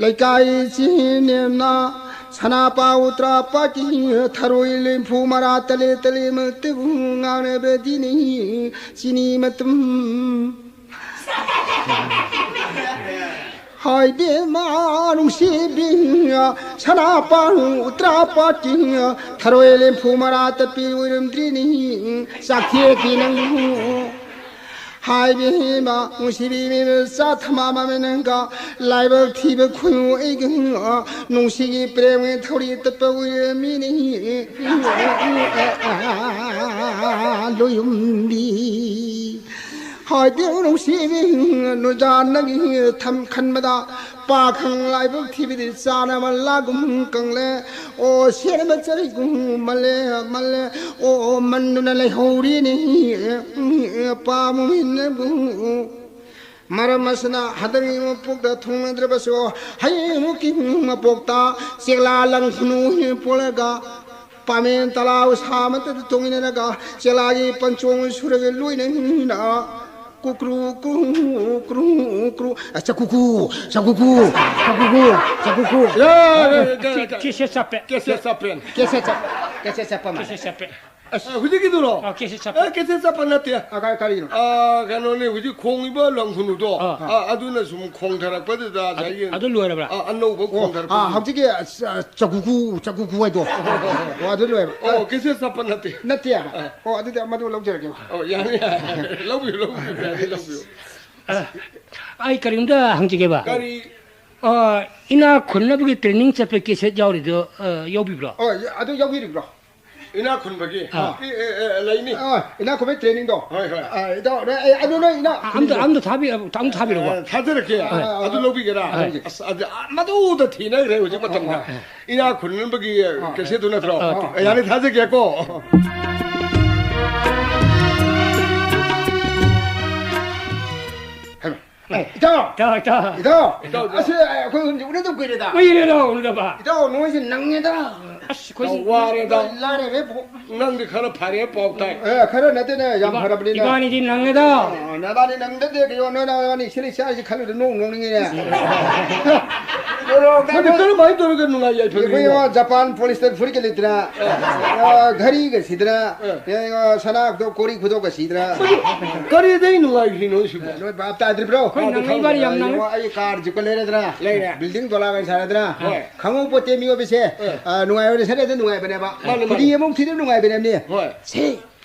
ꯂꯩꯀꯥꯏ ꯆꯦ ꯅꯦꯝꯅ ꯁꯅꯥꯄꯥ ꯎꯇ꯭ꯔꯥꯄꯥꯀꯤ ꯊꯔꯣꯏ ꯂꯦꯝꯐꯨ ꯃꯔꯥ ꯇꯂꯦ ꯇꯂꯦ ꯃꯇꯨꯕꯨ ꯉꯥꯡꯅꯕꯗꯤꯅꯤ ꯆꯤꯅꯤ ꯃꯇꯨꯝ꯫ ꯍꯥꯏꯕꯦꯝꯃ ꯅꯨꯡꯁꯤꯕꯤ ꯁꯅꯥꯄꯥ ꯎꯇ꯭ꯔꯥꯄꯥꯀꯤ ꯊꯔꯣꯏ ꯂꯦꯝꯐꯨ ꯃꯔꯥ ꯇꯠꯄꯤ ꯑꯣꯏꯔꯝꯗ꯭ꯔꯤꯅꯤ ꯆꯥꯛꯊꯦꯛꯄꯤ ꯅꯪꯕꯨ꯫ ꯍꯥꯏꯕꯦꯝꯃ ꯅꯨꯡꯁꯤꯕꯤ ꯃꯤꯃꯤꯜ ꯆꯥ ꯊꯝꯃ ꯃꯃꯤ ꯅꯪꯒ ꯂꯥꯏꯕꯛ ꯊꯤꯕ ꯈꯨꯅꯨ ꯑꯩꯒ ꯅꯨꯡꯁꯤꯒꯤ ꯄ꯭ꯔꯦꯝꯒꯤ ꯊꯧꯔꯤ ꯇꯠꯄ ꯑꯣꯏꯔꯝꯃꯤꯅꯤ ꯂꯣꯌꯨꯝꯕꯤ꯫ ꯍꯥꯏꯗꯤ ꯅꯨꯡꯁꯤꯕꯤ ꯅꯨꯖꯥꯅꯒꯤ ꯊꯝ ꯈꯟꯕꯗ ꯄꯥꯈꯪ ꯂꯥꯏꯕꯛ ꯊꯤꯕꯤꯗꯤ ꯆꯥꯅꯕ ꯂꯥꯒꯨꯝ ꯀꯪꯂꯦ꯫ ꯑꯣ ꯁꯦꯠꯅꯕ ꯆꯔꯤꯒꯨꯝ ꯃꯜꯂꯦ ꯃꯜꯂꯦ꯫ ꯑꯣ ꯃꯟꯗꯨꯅ ꯂꯩꯍꯧꯔꯤꯅꯤ ꯄꯥꯃꯨꯃꯤꯟꯅꯕꯨ꯫ ꯃꯔꯝ ꯑꯁꯤꯅ ꯍꯟꯗꯛꯀꯤ ꯃꯄꯣꯛꯇ ꯊꯨꯡꯅꯗ꯭ꯔꯕꯁꯨ ꯍꯌꯦꯡꯃꯨꯛꯀꯤ ꯃꯄꯣꯛꯇ ꯆꯦꯛꯂꯥ ꯂꯪꯈꯨꯅꯨ ꯄꯣꯂꯒ ꯄꯥꯃꯦꯟ ꯇꯂꯥꯎ ꯁꯥ ꯃꯊꯛꯇ ꯇꯣꯡꯃꯤꯟꯅꯔꯒ ꯆꯦꯛꯂꯥꯒꯤ ꯄꯟꯆꯣꯡ ꯁꯨꯔꯒ ꯂꯣꯏꯅ ꯍꯤꯡꯃꯤꯟꯅ ꯀꯨꯀ꯭ꯔꯨ ꯀ꯭ꯔꯨ ꯀ꯭ꯔꯨ ꯀ꯭ꯔꯨ꯫ ꯑ, ꯆꯀꯨꯀꯨ ꯆꯀꯨꯀꯨ ꯆꯀꯨꯀꯨ ꯆꯀꯨꯀꯨ꯫ ꯌꯥ, ꯌꯥ, ꯌꯥ, ꯌꯥ, ꯌꯥ꯫ ꯀꯦ-, ꯀꯦꯁꯦꯠ ꯆꯞꯄꯦ꯫ ꯀꯦꯁꯦꯠ ꯆꯞꯄꯦ꯫ ꯀꯦꯁꯦꯠ ꯆꯞ-, ꯀꯦꯁꯦꯠ ꯆꯞꯄ ꯃꯥꯜꯂꯦ꯫ ꯀꯦꯁꯦꯠ ꯆꯞꯄꯦ꯫ ꯑꯁ, ꯍꯧꯖꯤꯛꯀꯤꯗꯨꯔꯣ? ꯑ, ꯀꯦꯁꯦꯠ ꯆꯞꯄꯦ꯫ ꯑꯦ, ꯀꯦꯁꯦꯠ ꯆꯞꯄ ꯅꯠꯇꯦ꯫ ꯑ, ꯀꯥꯏ-, ꯀꯔꯤꯅꯣ? ꯑ, ꯀꯩꯅꯣꯅꯦ, ꯍꯧꯖꯤꯛ ꯈꯣꯡꯉꯤꯕ ꯂꯪꯈꯨꯅꯨꯗꯣ, ꯑꯥ꯫ ꯑ, ꯑꯗꯨꯅ ꯁꯨꯝ ꯈꯣꯡꯊꯔꯛꯄꯗꯨꯗ ꯑꯗꯨ, ꯉꯁꯥꯏꯒꯤ ꯑꯗꯨ ꯂꯣꯏꯔꯕ꯭ꯔꯥ? ꯑ, ꯑꯅꯧꯕ ꯑꯣ, ꯈꯣꯡꯊꯔꯛꯄ ꯑꯥ, ꯍꯧꯖꯤꯛꯀꯤ, ꯑ, ꯆ-, ꯆꯀꯨꯀꯨ, ꯆꯀꯨꯀꯨ ꯍꯥꯏꯗꯣ꯫ ꯑꯣ, ꯑꯗꯨ ꯂꯣꯏꯔꯕ? ꯑꯣ, ꯀꯦꯁꯦꯠ ꯆꯞꯄ ꯅꯠꯇꯦ꯫ ꯅꯠꯇꯦ ꯍꯥꯏꯕ? ꯑꯥ꯫ ꯑꯣ, ꯑꯗꯨꯗꯤ ꯃꯗꯨ ꯂꯧꯖꯔꯒꯦ꯫ ꯑꯣ, ꯌꯥꯅꯤ, ꯌꯥꯅꯤ꯫ ꯂꯧꯕꯤꯌꯨ, ꯂꯧꯕꯤꯌꯨ, ꯌꯥꯅꯤ, ꯂꯧꯕꯤꯌꯨ꯫ ꯑ, ꯑꯩ ꯀꯔꯤꯝꯇ ꯍꯪꯖꯒꯦꯕ꯫ ꯀꯔꯤ? ꯑ, ꯏꯅꯥꯛ ꯈꯨꯟꯅꯕꯒꯤ training ꯆꯠꯄ ꯀꯦꯁꯦꯠ ꯌꯥꯎꯔꯤꯗꯣ, ꯑ, ꯌꯥꯎꯕꯤꯕ꯭ꯔꯣ? ꯑꯣ, ꯑꯗꯨ ꯌꯥꯎꯕꯤꯔꯤꯕ꯭ꯔꯣ? ꯏꯅꯥꯛ ꯈꯨꯟꯕꯒꯤ? ꯑꯥ꯫ ꯑꯦ, ꯑꯦ, ꯑꯦ, ꯂꯩꯅꯤ꯫ ꯑ, ꯏꯅꯥꯛ ꯈꯨꯟꯕꯒꯤ trainingꯗꯣ꯫ ꯍꯣꯏ, ꯍꯣꯏ꯫ ꯑ, ꯏꯇꯥꯎ, ꯑꯦ, ꯑꯦ, ꯑꯗꯨ ꯅꯣꯏ ꯏꯅꯥꯛ ꯑ, ꯑꯝꯇ, ꯑꯝꯇ ꯊꯥꯕꯤ-, ꯑꯝꯇ ꯊꯥꯕꯤꯔꯛꯎꯕ꯫ ꯑ, ꯊꯥꯖꯔꯛꯀꯦ꯫ ꯑ, ꯑꯗꯨ ꯂꯧꯕꯤꯒꯦꯔꯥ? ꯍꯣꯏ꯫ ꯑꯁ, ꯑꯗꯨ, ꯑ, ꯃꯗꯨꯗ ꯊꯤꯅꯈ꯭ꯔꯦ ꯍꯧꯖꯤꯛ ꯃꯇꯝꯗ꯫ ꯑ, ꯑ꯫ ꯏꯅꯥꯛ ꯈꯨꯟꯅꯕꯒꯤ ꯑ, cassette ꯅꯠꯇ꯭ꯔꯣ? ꯑ, ꯑ꯫ ꯌꯥꯔꯦ, ꯊꯥꯖꯒꯦꯀꯣ꯫ ꯍꯩꯃꯥ꯫ ꯑꯦ, ꯏꯇꯥꯎ! ꯏꯇꯥꯎ, ꯏꯇꯥꯎ꯫ ꯏꯇꯥꯎ! ꯏꯇꯥꯎ, ꯏꯇꯥꯎ꯫ ꯑꯁ, ꯑꯩꯈꯣꯏ ꯑꯍꯨꯝꯁꯦ ꯎꯅꯗꯕ ꯀꯨꯏꯔꯦꯗ꯫ ꯀꯨꯏꯔꯦꯗ ꯎꯅꯗꯕ꯫ ꯏꯇꯥꯎ, ꯅꯣꯏꯁꯦ ꯅꯪꯉꯦꯗ꯫ ꯑꯁ, ꯑꯩꯈꯣꯏꯁꯦ ꯋꯥꯔꯦꯗ꯫ ꯂꯥꯏꯔꯔꯦꯕꯣ꯫ ꯅꯪꯗꯤ ꯈꯔ ꯐꯔꯦ ꯄꯥꯎ ꯇꯥꯏ꯫ ꯑꯦ, ꯈꯔ ꯅꯠꯇꯦꯅꯦ, ꯌꯥꯝ ꯏꯕꯥ-, ꯐꯔꯕꯅꯤꯅꯦ꯫ ꯏꯕꯥꯅꯤꯗꯤ ꯅꯪꯉꯦꯗ꯫ ꯑ, ꯅꯕꯥꯅꯤ ꯅꯪꯗꯗꯦ, ꯀꯩꯅꯣ, ꯅꯣꯏ ꯅꯕꯥꯅꯤ ꯁꯤꯅ ꯏꯆꯥꯁꯤ ꯈꯜꯂꯨꯗ ꯅꯣꯡ ꯅꯣꯡꯅꯤꯡꯉꯤꯅꯦ꯫ ꯅꯪꯗꯤ ꯀꯔꯝꯍꯥꯏꯅ ꯇꯧꯔꯒ ꯅꯨꯡꯉꯥꯏ ꯌꯥꯏꯐꯔꯤꯅꯣ? ꯑꯩꯈꯣꯏ ꯖꯄꯥꯟ polyester ꯐꯨꯔꯤꯠꯀ ꯂꯤꯠꯇꯅ, ꯑ, ꯘꯔꯤꯒ ꯁꯤꯗꯅ, ꯑ꯫ ꯑꯦ, ꯁꯅꯥ ꯈꯨꯗꯣ-, ꯀꯣꯔꯤ ꯈꯨꯗꯣꯞꯀ ꯁꯤꯗꯅ꯫ ꯀꯔꯤꯗꯩ ꯅꯨꯡꯉꯥꯏꯈ꯭ꯔꯤꯅꯣ ꯁꯤꯕꯣ? ꯅꯣꯏ ꯚꯥꯞ ꯇꯥꯗ꯭ꯔꯤꯕ꯭ꯔꯣ? ꯑꯩꯈꯣꯏ ꯅꯪ ꯏꯕꯥꯅꯤ ꯌꯥꯝ ꯅꯪ-, ꯌꯦꯡꯉꯣ, ꯑꯩ car ꯖꯤꯞꯀ ꯂꯩꯔꯗ꯭ꯔꯥ? ꯂꯩꯔꯦ꯫ Building ꯗꯣꯂꯥꯒ ꯁꯥꯔꯗ꯭ꯔꯥ? ꯍꯣꯏ꯫ ꯈꯪꯍꯧꯄꯣꯠꯇꯦ ꯃꯤꯑꯣꯏꯕꯁꯦ꯫ ꯑ꯫ ꯑ, ꯅꯨꯡꯉꯥꯏꯕꯅ ꯁꯔꯦꯗ ꯅꯨꯡꯉꯥꯏꯕꯅꯦꯕ꯫ ꯃꯥꯅꯦ, ꯃꯥꯅꯦ꯫ ꯐꯨꯗꯤ ꯑꯃꯨꯛ ꯊꯤꯗ ꯅꯨꯡꯉꯥꯏꯕꯅꯦꯕꯅꯦ꯫ ꯍꯣꯏ꯫ ꯁꯤ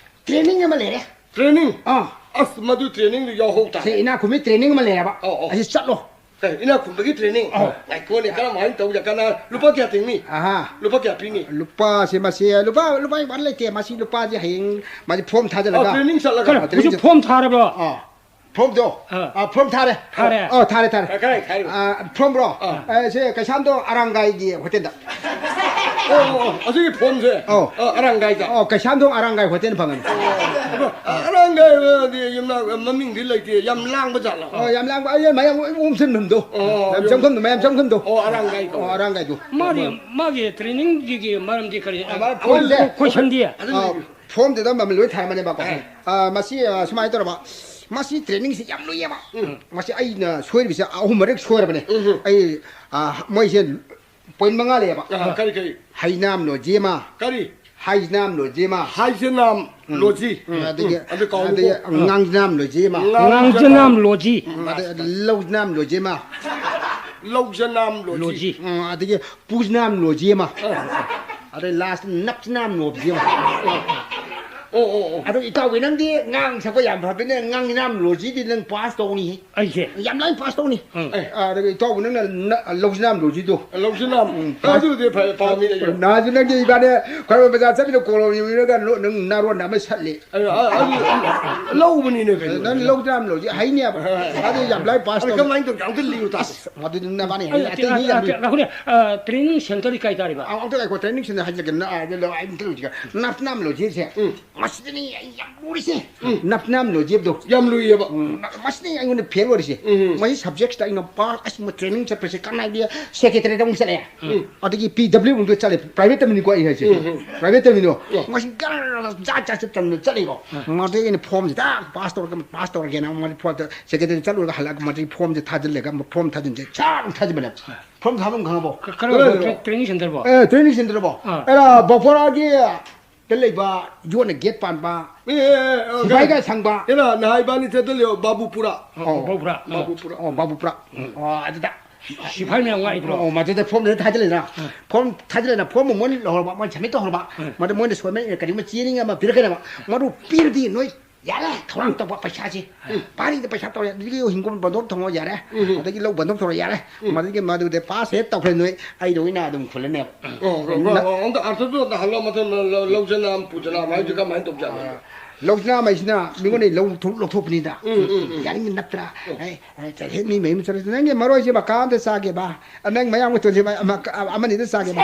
training ꯑꯃ ꯂꯩꯔꯦ꯫ Training? ꯑꯥ꯫ ꯑꯁ, ꯃꯗꯨ training ꯗꯨ ꯌꯥꯎꯍꯧ ꯇꯥꯔꯦ꯫ ꯁꯤ ꯏꯅꯥꯛ ꯈꯨꯟꯕꯤ training ꯑꯃ ꯂꯩꯔꯦꯕ꯫ ꯑꯧ, ꯑꯧ꯫ ꯑꯁꯤ ꯆꯠꯂꯣ꯫ ꯀꯩ, ꯏꯅꯥꯛ ꯈꯨꯟꯕꯒꯤ training? ꯑꯧ꯫ ꯉꯥꯏꯈꯣꯅꯦ, ꯀꯔꯝꯍꯥꯏꯅ ꯇꯧꯖ-, ꯀꯅꯥ, ꯂꯨꯄꯥ ꯀꯌꯥ ꯇꯤꯡꯅꯤ? ꯑꯍꯥ꯫ ꯂꯨꯄꯥ ꯀꯌꯥ ꯄꯤꯅꯤ? ꯂꯨꯄꯥꯁꯦ ꯃꯁꯤ, ꯂꯨꯄꯥ, ꯂꯨꯄꯥ ꯋꯥꯟ ꯂꯩꯇꯦ꯫ ꯃꯁꯤ ꯂꯨꯄꯥꯁꯦ ꯍꯌꯦꯡ, ꯃꯁꯤ form ꯊꯥꯖꯤꯜꯂꯒ꯫ ꯑꯣ, training ꯆꯠꯂꯒ? ꯑ, training ꯍꯧꯖꯤꯛ ꯆꯠ-, form ꯊꯥꯔꯕ꯭ꯔꯣ? ꯑꯥ꯫ ꯐꯣꯝꯗꯣ? ꯑꯥ꯫ ꯑꯥ, ꯐꯣꯝ ꯊꯥꯔꯦ꯫ ꯊꯥꯔꯦ? ꯑꯥ, ꯊꯥꯔꯦ, ꯊꯥꯔꯦ꯫ ꯀ-, ꯀꯗꯥꯏ ꯊꯥꯔꯤꯕ? ꯑꯥ, ꯐꯣꯝꯔꯣ? ꯑꯥ꯫ ꯑꯦ, ꯁꯦ ꯀꯩꯁꯥꯝꯊꯣꯡ ꯑꯔꯥꯡꯒꯥꯏꯒꯤ ꯍꯣꯇꯦꯜꯗ꯫ ꯑꯣ, ꯑꯣ, ꯑꯣ, ꯑꯁꯤꯒꯤ ꯐꯣꯝꯁꯦ? ꯑꯧ꯫ ꯑꯥ, ꯑꯔꯥꯡꯒꯥꯏꯗ? ꯑꯣ, ꯀꯩꯁꯥꯝꯊꯣꯡ ꯑꯔꯥꯡꯒꯥꯏ ꯍꯣꯇꯦꯜ ꯐꯪꯒꯅꯤ꯫ ꯑꯗꯣ, ꯑꯥ, ꯑꯔꯥꯡꯒꯥꯏ ꯍꯥꯏꯗꯤ ꯌꯨꯝꯅꯥꯛ ꯃꯃꯤꯡꯗꯤ ꯂꯩꯇꯦ, ꯌꯥꯝ ꯂꯥꯡꯕ ꯖꯥꯠꯂꯣ? ꯑꯣ, ꯌꯥꯝ ꯂꯥꯡꯕ, ꯑꯩ ꯃꯌꯥꯝ ꯎꯝꯁꯤꯟꯐꯝꯗꯣ꯫ ꯑꯣ, ꯃꯌꯥꯝ ꯌꯨꯝ-, ꯆꯪꯐꯝꯗꯣ, ꯃꯌꯥꯝ ꯆꯪꯐꯝꯗꯣ꯫ ꯑꯣ, ꯑꯔꯥꯡꯒꯥꯏꯗꯣ꯫ ꯑꯣ, ꯑꯔꯥꯡꯒꯥꯏꯗꯣ꯫ ꯃꯥꯒꯤ, ꯃꯥꯒꯤ trainingꯒꯤꯒꯤ ꯃꯔꯝꯗꯤ ꯀꯔꯤ? ꯑꯥ, ꯃꯥ ꯐꯣꯝꯁꯦ? ꯀꯣꯏꯁꯟꯗꯤ? ꯑꯗꯨꯅꯤ꯫ ꯑꯥ, ꯐꯣꯝꯗꯨꯗ ꯃꯃꯜ ꯂꯣꯏ ꯊꯥꯔꯝꯃꯅꯦꯕꯀꯣ꯫ ꯑꯥ꯫ ꯑꯥ, ꯃꯁꯤ, ꯑꯥ, ꯁꯨꯃꯥꯏꯅ ꯇꯧꯔꯕ, ꯃꯁꯤ trainingꯁꯤ ꯌꯥꯝ ꯂꯨꯏꯌꯦꯕ꯫ ꯎꯝ꯫ ꯃꯁꯤ ꯑꯩꯅ ꯁꯣꯏꯔꯤꯕꯁꯦ ꯑꯍꯨꯝ ꯃꯔꯤꯛ ꯁꯣꯏꯔꯕꯅꯦ꯫ ꯎꯝ꯫ ꯑꯩ, ꯑꯥ, ꯃꯣꯏꯁꯦ point ꯃꯉꯥ ꯂꯩꯌꯦꯕ꯫ ꯑꯥ, ꯀꯔꯤ, ꯀꯔꯤ? ꯍꯩꯅꯥꯝ ꯂꯣꯖꯦꯃ꯫ ꯀꯔꯤ? ꯍꯩꯅꯥꯝ ꯂꯣꯖꯦꯃ꯫ ꯍꯥꯏꯖꯅꯥꯝ ꯎꯝ꯫ ꯂꯣꯖꯤ꯫ ꯎꯝ, ꯑꯗꯒꯤ, ꯎꯝ, ꯑꯗꯨ ꯀꯥꯎꯅꯨꯀꯣ꯫ ꯑꯗꯒꯤ ꯉꯥꯡꯖꯅꯥꯝ ꯂꯣꯖꯦꯃ꯫ ꯉꯥꯡꯖꯅꯥꯝ ꯂꯣꯖꯤ꯫ ꯎꯝ, ꯑꯗ ꯂꯧꯖꯅꯥꯝ ꯂꯣꯖꯦꯃ꯫ ꯂꯧꯖꯅꯥꯝ ꯂꯣꯖꯤ꯫ ꯂꯣꯖꯤ꯫ ꯎꯝ, ꯑꯗꯒꯤ ꯄꯨꯖꯅꯥꯝ ꯂꯣꯖꯦꯃ꯫ ꯑꯥ꯫ ꯑꯗꯩ last ꯅꯞꯁꯅꯥꯝ ꯂꯣꯖꯦꯃ꯫ ꯑꯣ, ꯑꯣ, ꯑꯣ꯫ ꯑꯗꯣ ꯏꯇꯥꯎꯕꯤ ꯅꯪꯗꯤ ꯉꯥꯡ ꯁꯛꯄ ꯌꯥꯝ ꯐꯕꯅꯤꯅ ꯉꯥꯡꯖꯅꯥꯝ ꯂꯣꯖꯤꯗꯤ ꯅꯪ pass ꯇꯧꯅꯤꯍꯦ꯫ ꯑꯩꯁꯦ? ꯌꯥꯝ ꯂꯥꯏꯅ pass ꯇꯧꯅꯤ꯫ ꯎꯝ꯫ ꯑꯦ꯫ ꯑꯗꯒꯤ ꯏꯇꯥꯎꯕꯤ ꯅꯪꯅ ꯅ-, ꯂꯧꯖꯅꯥꯝ ꯂꯣꯖꯤꯗꯣ꯫ ꯂꯧꯖꯅꯥꯝ꯫ ꯎꯝ, pass꯫ ꯑꯗꯨꯗꯤ ꯐꯩ, ꯄꯥꯝꯃꯤ ꯑꯩꯁꯨ꯫ ꯅꯍꯥꯟꯁꯨ ꯅꯪꯗꯤ ꯏꯕꯥꯅꯤ ꯈ꯭ꯋꯥꯏꯔꯝꯕꯟ ꯕꯖꯥꯔ ꯆꯠꯃꯤꯟꯅ ꯀꯣꯂꯣꯝ ꯌꯨꯡꯉꯒ ꯅꯣ-, ꯅꯪ ꯅꯥꯔꯣꯟ ꯑꯃ ꯁꯠꯂꯤ꯫ ꯑ, ꯑ, ꯑꯗꯨ ꯂꯧꯕꯅꯤꯅꯦ ꯀꯩꯅꯣ꯫ ꯅꯪ ꯂꯧꯖꯅꯥꯝ ꯂꯣꯖꯤ ꯍꯩꯅꯦꯕ꯫ ꯑꯗꯨ ꯌꯥꯝ ꯂꯥꯏ pass ꯑꯗꯨ ꯇꯧ꯫ ꯀꯃꯥꯏꯅ ꯇꯧꯒꯦ? ꯑꯝꯇ ꯂꯤꯌꯨ ꯇꯥꯁꯦ꯫ ꯑꯁ, ꯃꯗꯨꯗꯤ ꯅꯕꯥꯅꯤ ꯍꯩꯅꯤ꯫ ꯑꯇꯩ ꯃꯤ ꯌꯥꯝ ꯂꯨꯏ꯫ ꯉꯥꯏꯈꯣꯅꯦ, ꯑ, training centerꯗꯤ ꯀꯥꯏ ꯇꯥꯔꯤꯕ? ꯑ, ꯑꯝꯇ ꯉꯥꯏꯈꯣ, training center ꯍꯥꯏꯖꯒꯦ꯫ ꯅ-, ꯑ, ꯑꯗꯣ ꯑꯩ ꯑꯝꯇ ꯂꯣꯏꯖꯒꯦ꯫ ꯅꯞꯁꯅꯥꯝ ꯂꯣꯖꯤꯁꯦ꯫ ꯎꯝ꯫ ꯃꯁꯤꯗꯅꯤ ꯑꯩ ꯌꯥꯝ ꯂꯨꯔꯤꯁꯦ꯫ ꯎꯝ꯫ ꯅꯞꯁꯅꯥꯝ ꯂꯣꯖꯤꯗꯣ꯫ ꯌꯥꯝ ꯂꯨꯏꯌꯦꯕ꯫ ꯎꯝ, ꯃꯁꯤꯗꯅꯤ ꯑꯩꯉꯣꯟꯗ fail ꯑꯣꯏꯔꯤꯁꯦ꯫ ꯎꯝ꯫ ꯃꯁꯤ subjectꯁꯤꯗ ꯑꯩꯅ pass, ꯑꯁ, ꯃꯣꯏ training ꯆꯠꯄꯁꯦ ꯀꯅꯥꯒꯤ secretary ꯑꯃꯨꯛ ꯆꯠꯂꯦ꯫ ꯎꯝ꯫ ꯑꯗꯒꯤ P W ꯑꯃꯨꯛ ꯆꯠꯂꯦ꯫ Private ꯇꯝꯃꯤꯅꯤꯀꯣ ꯑꯩ ꯍꯥꯏꯁꯦ꯫ ꯎꯝ, ꯎꯝ꯫ Private ꯇꯝꯃꯤꯅꯣ꯫ ꯎꯝ꯫ ꯃꯁꯤ ꯒꯔ ꯖꯥꯠ ꯖꯥꯠ ꯆꯠꯇꯅ ꯆꯠꯂꯤꯀꯣ꯫ ꯎꯝ꯫ ꯃꯗꯩ ꯑꯩꯅ formꯁꯦ ꯇꯥꯛ pass ꯇꯧꯔꯒ, pass ꯇꯧꯔꯒꯦꯅ ꯃꯗꯩ formꯗ secretary ꯆꯠꯂꯨꯔꯒ ꯍꯜꯂꯛꯑꯒ ꯃꯗꯩ formꯁꯦ ꯊꯥꯖꯤꯜꯂꯒ form ꯊꯥꯖꯤꯟꯁꯦ ꯁꯥꯔ ꯑꯃꯨꯛ ꯊꯥꯖꯤꯟꯕꯅꯦ꯫ ꯎꯝ꯫ Form ꯊꯥꯐꯝ ꯈꯪꯉꯕꯣ? ꯀ-, ꯀꯔꯝꯕ ꯀꯗꯥꯏꯗꯅꯣ? Tra-, training centerꯕꯣ? ꯑꯦ, training centerꯕꯣ? ꯑꯥ꯫ ꯑꯦꯔꯥ, ꯕꯣꯐꯣꯔꯥꯒꯤ ꯗ ꯂꯩꯕ ꯌꯣꯠꯅ gate ꯄꯥꯟꯕ, ꯑꯦ, ꯑꯦ, ꯑꯦ, ꯑꯦ, ꯁꯤꯐꯥꯏꯒ ꯁꯪꯕ꯫ ꯑꯦꯔꯥ, ꯅꯍꯥ ꯏꯕꯥꯅꯤ ꯆꯠꯇ ꯂꯩꯌꯣ, ꯕꯥꯕꯨꯄꯨꯔꯥ꯫ ꯑꯣ, ꯑꯣ, ꯕꯥꯕꯨꯄꯨꯔꯥ꯫ ꯕꯥꯕꯨꯄꯨꯔꯥ꯫ ꯑꯣ, ꯕꯥꯕꯨꯄꯨꯔꯥ꯫ ꯎꯝ꯫ ꯑꯣ, ꯑꯗꯨꯗ꯫ ꯁꯤꯐꯥꯏ ꯃꯌꯥꯝ ꯉꯥꯛꯏꯕ꯭ꯔꯣ? ꯑꯣ, ꯃꯗꯨꯗ formꯗꯨ ꯊꯥꯖꯤꯜꯂꯦꯅ꯫ ꯎꯝ꯫ Form ꯊꯥꯖꯤꯜꯂꯦꯅ, form ꯑꯃ ꯃꯣꯏꯅ ꯂꯧꯍꯧꯔꯕ, ꯃꯣꯏꯅ submit ꯇꯧꯍꯧꯔꯕ꯫ ꯎꯝ꯫ ꯃꯗꯨ ꯃꯣꯏꯅ ꯁꯣꯏꯃꯛ ꯀꯔꯤꯒꯨꯝꯕ ꯆꯦꯅꯤꯡ ꯑꯃ ꯄꯤꯔꯛꯀꯅꯦꯕ꯫ ꯃꯗꯨ ꯄꯤꯔꯗꯤ ꯅꯣꯏ ꯌꯥꯔꯦ, ꯊꯧꯔꯥꯡ ꯇꯧꯕ ꯄꯩꯁꯥꯁꯤ꯫ ꯎꯝ꯫ ꯄꯥꯔꯤꯗ ꯄꯩꯁꯥ ꯇꯧꯔꯦ, ꯑꯗꯨꯗꯒꯤ ꯍꯤꯡꯒꯣꯜ ꯕꯟꯗꯣꯞ ꯊꯝꯃꯣ ꯌꯥꯔꯦ, ꯎꯝ꯫ ꯑꯗꯒꯤ ꯂꯧ ꯕꯟꯗꯣꯞ ꯊꯝꯃꯣ ꯌꯥꯔꯦ, ꯎꯝ꯫ ꯃꯗꯨꯗꯒꯤ ꯃꯗꯨꯗ pass ꯍꯦꯛ ꯇꯧꯈ꯭ꯔꯦ ꯅꯣꯏ, ꯑꯩꯗ ꯑꯣꯏꯅ ꯑꯗꯨꯝ ꯈꯨꯜꯂꯅꯦꯕ꯫ ꯑꯣ, ꯑꯣ, ꯅ-, ꯑꯣ, ꯑꯣ, ꯑꯝꯇ ꯑꯥꯔꯊꯗꯣ ꯑꯝꯇ ꯍꯜꯂꯣ, ꯃꯊꯪ ꯂꯧ-, ꯂꯧꯖꯅꯥꯝ, ꯄꯨꯖꯅꯥꯝ ꯍꯥꯏꯁꯦ ꯀꯃꯥꯏꯅ ꯇꯧꯖꯥꯠꯅꯣ? ꯑꯥ, ꯂꯧꯁꯤꯅꯥ ꯃꯩꯁꯤꯅ ꯃꯤꯉꯣꯟꯗ ꯂꯧ ꯊꯣꯛ-, ꯂꯧꯊꯣꯛꯄꯅꯤꯗ꯫ ꯎꯝ, ꯎꯝ, ꯎꯝ꯫ ꯌꯥꯅꯤꯡꯕ ꯅꯠꯇ꯭ꯔꯥ? ꯎꯝ꯫ ꯑꯦ, ꯑꯦ, ꯆꯠꯂꯦ, ꯃꯤ ꯃꯌꯨꯝ ꯆꯠꯂꯁꯤ꯫ "ꯅꯪꯒꯤ ꯃꯔꯣꯏꯁꯦ ꯃꯀꯥ ꯑꯝꯗ ꯆꯥꯒꯦꯕ, ꯅꯪ ꯃꯌꯥꯝꯒ ꯇꯣꯟꯁꯦ ꯑꯃ-, ꯑꯃ-, ꯑꯃꯅꯤꯗ ꯆꯥꯒꯦꯕ"꯫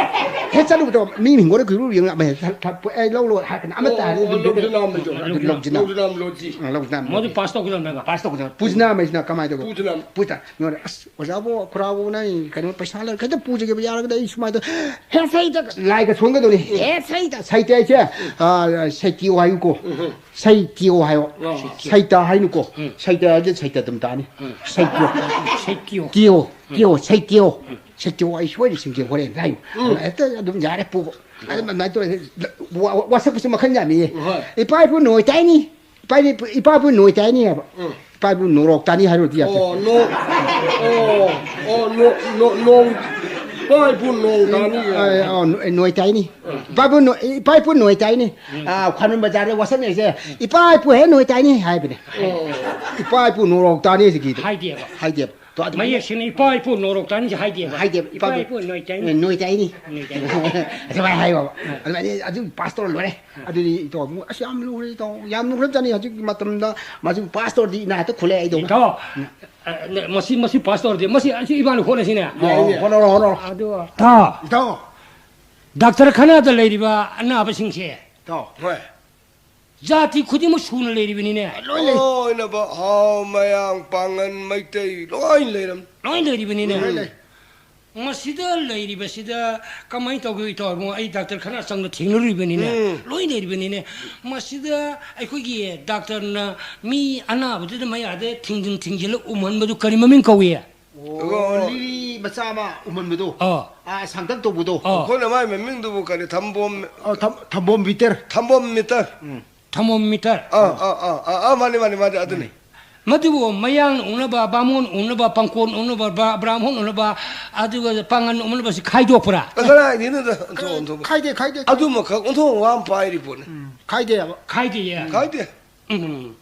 ꯍꯦꯛ ꯆꯠꯂꯨꯕꯗꯣ, ꯃꯤ ꯍꯤꯡꯒꯣꯜꯗ ꯀꯣꯏꯔꯨ ꯌꯦꯡꯉꯨ, ꯑꯃ ꯍꯦꯛ ꯊ-, ꯊ-, "ꯑꯦ, ꯂꯧ, ꯂꯧ" ꯍꯥꯏꯔꯛꯀꯅꯤ꯫ ꯑꯃꯠꯇ ꯑꯣ, ꯍꯥꯏꯔꯗꯤ ꯑꯣ, ꯑꯗꯨꯝ ꯂꯧꯁꯤꯅꯥ ꯃꯩꯗꯣ꯫ ꯑꯗꯨꯝ ꯂꯧꯁꯤꯅꯥ꯫ ꯂꯧꯁꯤꯅꯥ ꯂꯣꯗꯤ꯫ ꯑ, ꯂꯧꯁꯤꯅꯥ ꯃꯗꯨ ꯂꯣꯗꯤ꯫ ꯄꯥꯁ ꯇꯧꯒꯗꯕꯅꯦꯕ꯫ ꯄꯥꯁ ꯇꯧꯒꯗꯕ꯫ ꯄꯨꯁꯤꯅꯥ ꯃꯩꯁꯤꯅ ꯀꯃꯥꯏꯅ ꯇꯧꯕ? ꯄꯨꯁꯤꯅꯥ꯫ ꯄꯨꯁꯤꯅꯥ꯫ ꯃꯤꯉꯣꯟꯗ, "ꯑꯁ, ꯑꯣꯖꯥꯕꯨ, ꯈꯨꯔꯥꯕꯨ, ꯅꯪ ꯀꯩꯅꯣ ꯄꯩꯁꯥ ꯂꯩ-, ꯈꯤꯇ ꯄꯨꯖꯒꯦꯕ, ꯌꯥꯔꯒꯗꯤ ꯑꯩ ꯁꯨꯃꯥꯏꯅ ꯇꯧ-", ꯍꯦ, ꯁꯩꯇ, ꯂꯥꯏꯒ ꯁꯣꯟꯒꯗꯧꯅꯤ꯫ ꯎꯝ꯫ "ꯍꯦ, ꯁꯩꯇ, ꯁꯩꯇ ꯍꯥꯏꯁꯦ, ꯑ, ꯁꯩꯇꯤꯌꯣ ꯍꯥꯏꯌꯨꯀꯣ꯫ ꯎꯝ꯫ ꯁꯩꯇꯤꯌꯣ ꯍꯥꯏꯌꯣ꯫ ꯑꯣ꯫ ꯁꯩꯇ ꯍꯥꯏꯅꯨꯀꯣ꯫ ꯎꯝ꯫ ꯁꯩꯇ ꯍꯥꯏꯔꯗꯤ ꯁꯩꯇ ꯑꯗꯨꯝ ꯇꯥꯅꯤ꯫ ꯎꯝ꯫ ꯁꯩꯇꯤꯌꯣ꯫ ꯁꯩꯇꯤꯌꯣ꯫ ꯇꯤꯌꯣ, ꯎꯝ꯫ ꯇꯤꯌꯣ, ꯁꯩꯇꯤꯌꯣ꯫ ꯎꯝ꯫ ꯁꯩꯇꯤꯌꯣ, ꯑꯩ ꯁꯣꯏꯔꯤꯁꯤꯡꯁꯦ ꯍꯣꯔꯦꯟ ꯍꯥꯏꯌꯨ"꯫ ꯎꯝ꯫ ꯍꯦꯛꯇ ꯑꯗꯨꯝ ꯌꯥꯔꯦ ꯄꯨꯕ꯫ ꯑꯗꯨꯝ ꯑꯗꯨꯃꯥꯏꯅ ꯇꯧꯔꯦ꯫ ꯋꯥ-, ꯋꯥ-, ꯋꯥꯁꯛꯄꯁꯨ ꯃꯈꯜ ꯌꯥꯝꯃꯤꯌꯦ꯫ ꯍꯣꯏ꯫ "ꯏꯄꯥ ꯏꯄꯨ ꯅꯣꯏ ꯇꯥꯏꯅꯤ꯫ ꯏꯄꯥ ꯏꯄꯨ, ꯏꯄꯥ ꯏꯄꯨ ꯅꯣꯏ ꯇꯥꯏꯅꯤ" ꯍꯥꯏꯕ꯫ ꯎꯝ꯫ "ꯏꯄꯥ ꯏꯄꯨ ꯅꯣꯔꯣꯛ ꯇꯥꯅꯤ" ꯍꯥꯏꯔꯨꯔꯗꯤ ꯌꯥꯗꯦ꯫ ꯑꯣ, ꯅꯣ-, ꯑꯣ, ꯑꯣ, ꯅꯣ-, ꯅꯣ-, ꯅꯣꯡ, ꯏꯄꯥ ꯏꯄꯨ ꯅꯣꯡ ꯇꯥꯅꯤ꯫ ꯑ, ꯑ, ꯅꯣ-, ꯅꯣꯏ ꯇꯥꯏꯅꯤ꯫ ꯎꯝ꯫ "ꯏꯄꯥ ꯏꯄꯨ ꯅꯣ-, ꯏꯄꯥ ꯏꯄꯨ ꯅꯣꯏ ꯇꯥꯏꯅꯤ"꯫ ꯎꯝ꯫ ꯑ, ꯈ꯭ꯋꯥꯏꯔꯝꯕꯟ ꯕꯖꯥꯔꯗ ꯋꯥꯁꯛꯅꯩꯁꯦ, "ꯏꯄꯥ ꯏꯄꯨ ꯍꯦꯛ ꯅꯣꯏ ꯇꯥꯏꯅꯤ" ꯍꯥꯏꯕꯅꯦ꯫ ꯑꯣ꯫ "ꯏꯄꯥ ꯏꯄꯨ ꯅꯣꯔꯣꯛ ꯇꯥꯅꯤ" ꯁꯤꯒꯤꯗꯣ꯫ ꯍꯥꯏꯗꯦꯕ꯫ ꯍꯥꯏꯗꯦꯕ꯫ ꯇꯣ, ꯑꯗꯨꯃꯥꯏꯅ ꯃꯌꯦꯛ ꯁꯦꯡꯅ "ꯏꯄꯥ ꯏꯄꯨ ꯅꯣꯔꯣꯛ ꯇꯥꯅꯤ" ꯍꯥꯏꯗꯦꯕ꯫ ꯍꯥꯏꯗꯦꯕ꯫ "ꯏꯄꯥ ꯏꯄꯥ ꯏꯄꯨ ꯅꯣꯏ ꯇꯥꯅꯤ"꯫ ꯑꯦ, ꯅꯣꯏ ꯇꯥꯏꯅꯤ꯫ ꯅꯣꯏ ꯇꯥꯅꯤ꯫ ꯑꯗꯨꯃꯥꯏꯅ ꯍꯥꯏꯌꯣꯕ꯫ ꯑ꯫ ꯑꯗꯨꯃꯥꯏꯅ ꯑꯗꯨ ꯄꯥꯁ ꯇꯧꯔ ꯂꯣꯏꯔꯦ꯫ ꯑ꯫ ꯑꯗꯨꯗꯤ ꯏꯇꯥꯎ ꯑꯃꯨꯛ, "ꯑꯁ, ꯌꯥꯝ ꯂꯨꯔꯦ ꯏꯇꯥꯎ, ꯌꯥꯝ ꯂꯨꯈ꯭ꯔꯖꯥꯠꯅꯤ ꯍꯧꯖꯤꯛꯀꯤ ꯃꯇꯝꯗ, ꯃꯁꯤ ꯄꯥꯁ ꯇꯧꯔꯗꯤ ꯏꯅꯥ ꯍꯦꯛꯇ ꯈꯨꯜꯂꯦ ꯑꯩꯗꯧꯅ"꯫ ꯏꯇꯥꯎ, ꯎꯝ꯫ ꯑ, ꯅ-, ꯃꯁꯤ, ꯃꯁꯤ ꯄꯥꯁ ꯇꯧꯔꯗꯤ, ꯃꯁꯤ, ꯑꯁꯤ ꯏꯕꯥꯅꯤ ꯍꯣꯠꯅꯁꯤꯅꯦ꯫ ꯌꯥꯏꯅꯦ꯫ ꯑꯣ, ꯍꯣꯠꯅꯔꯣ, ꯍꯣꯠꯅꯔꯣ꯫ ꯑꯗꯨ ꯏꯇꯥꯎ꯫ ꯏꯇꯥꯎ꯫ ꯗꯥꯛꯇꯔ ꯈꯅꯥꯗ ꯂꯩꯔꯤꯕ ꯑꯅꯥꯕꯁꯤꯡꯁꯦ꯫ ꯏꯇꯥꯎ꯫ ꯍꯣꯏ꯫ ꯖꯥꯇꯤ ꯈꯨꯗꯤꯡꯃꯛ ꯁꯨꯅ ꯂꯩꯔꯤꯕꯅꯤꯅꯦ꯫ ꯂꯣꯏ ꯂꯩ꯫ ꯂꯣꯏꯅꯃꯛ ꯍꯥꯎ, ꯃꯌꯥꯡ, ꯄꯥꯡꯒꯟ, ꯃꯩꯇꯩ, ꯂꯣꯏ ꯂꯩꯔꯝ꯫ ꯂꯣꯏ ꯂꯩꯔꯤꯕꯅꯤꯅꯦ꯫ ꯂꯣꯏ ꯂꯩ꯫ ꯃꯁꯤꯗ ꯂꯩꯔꯤꯕꯁꯤꯗ ꯀꯃꯥꯏꯅ ꯇꯧꯒꯦ, ꯏꯇꯥꯎ ꯏꯕꯨꯡꯉꯣ? ꯑꯩ ꯗꯥꯛꯇꯔ ꯈꯅꯥ ꯆꯪꯗ ꯊꯦꯡꯅꯔꯨꯔꯤꯕꯅꯤꯅꯦ꯫ ꯎꯝ꯫ ꯂꯣꯏ ꯂꯩꯔꯤꯕꯅꯤꯅꯦ꯫ ꯃꯁꯤꯗ ꯑꯩꯈꯣꯏꯒꯤ ꯗꯥꯛꯇꯔꯅ ꯃꯤ ꯑꯅꯥꯕꯗꯨꯗ ꯃꯌꯥꯗ ꯊꯤꯡꯖꯤꯟ ꯊꯤꯡꯖꯤꯜꯂ ꯎꯝꯍꯟꯕꯗꯨ ꯀꯔꯤ ꯃꯃꯤꯡ ꯀꯧꯏ? ꯑꯣ, ꯑꯣ꯫ ꯂꯤꯔꯤ ꯃꯆꯥ ꯑꯃ ꯎꯃꯟꯕꯗꯣ꯫ ꯑꯥ꯫ ꯑꯥ, ꯁꯥꯡꯇꯛ ꯇꯧꯕꯗꯣ꯫ ꯑꯥ꯫ ꯑꯩꯈꯣꯏꯅ ꯃꯥꯏ ꯃꯃꯤꯡꯗꯨꯕꯨ ꯀꯔꯤ? ꯊꯝꯕꯣꯝ-꯫ ꯑꯣ, ꯊꯝ-, ꯊꯝꯕꯣꯝ ꯕꯤꯇꯔ꯫ ꯊꯝꯕꯣꯝ ꯃꯤꯇꯔ꯫ ꯎꯝ꯫ ꯊꯝꯕꯣꯝ ꯃꯤꯇꯔ꯫ ꯑꯥ, ꯑꯥ, ꯑꯥ, ꯑꯥ, ꯑꯥ, ꯃꯥꯅꯤ, ꯃꯥꯅꯤ, ꯃꯥꯅꯤ, ꯑꯗꯨꯅꯤ꯫ ꯃꯗꯨꯕꯨ ꯃꯌꯥꯡꯅ ꯎꯅꯕ, ꯕꯥꯃꯣꯟ ꯎꯅꯕ, ꯄꯥꯡꯀꯣꯟ ꯎꯅꯕ, ꯕ꯭ꯔꯥ-, ꯕ꯭ꯔꯥꯍꯃꯣꯟ ꯎꯅꯕ, ꯑꯗꯨꯒ ꯄꯥꯡꯒꯟ ꯎꯅꯕꯁꯤ ꯈꯥꯏꯗꯣꯛꯄ꯭ꯔꯥ? ꯀꯗꯥꯏꯗꯩꯅꯣꯗ, ꯑꯣꯟꯊꯣꯛ, ꯑꯣꯟꯊꯣꯛ꯫ ꯈꯥꯏꯗꯦ, ꯈꯥꯏꯗꯦ꯫ ꯑꯗꯨꯃꯈꯛ ꯑꯣꯟꯊꯣꯛ ꯋꯥ ꯑꯃ ꯄꯥꯏꯔꯤ ꯄꯣꯠꯅꯤ꯫ ꯎꯝ, ꯈꯥꯏꯗꯦꯕ꯫ ꯈꯥꯏꯗꯦꯌꯦ꯫ ꯈꯥꯏꯗꯦ꯫ ꯎꯝ꯫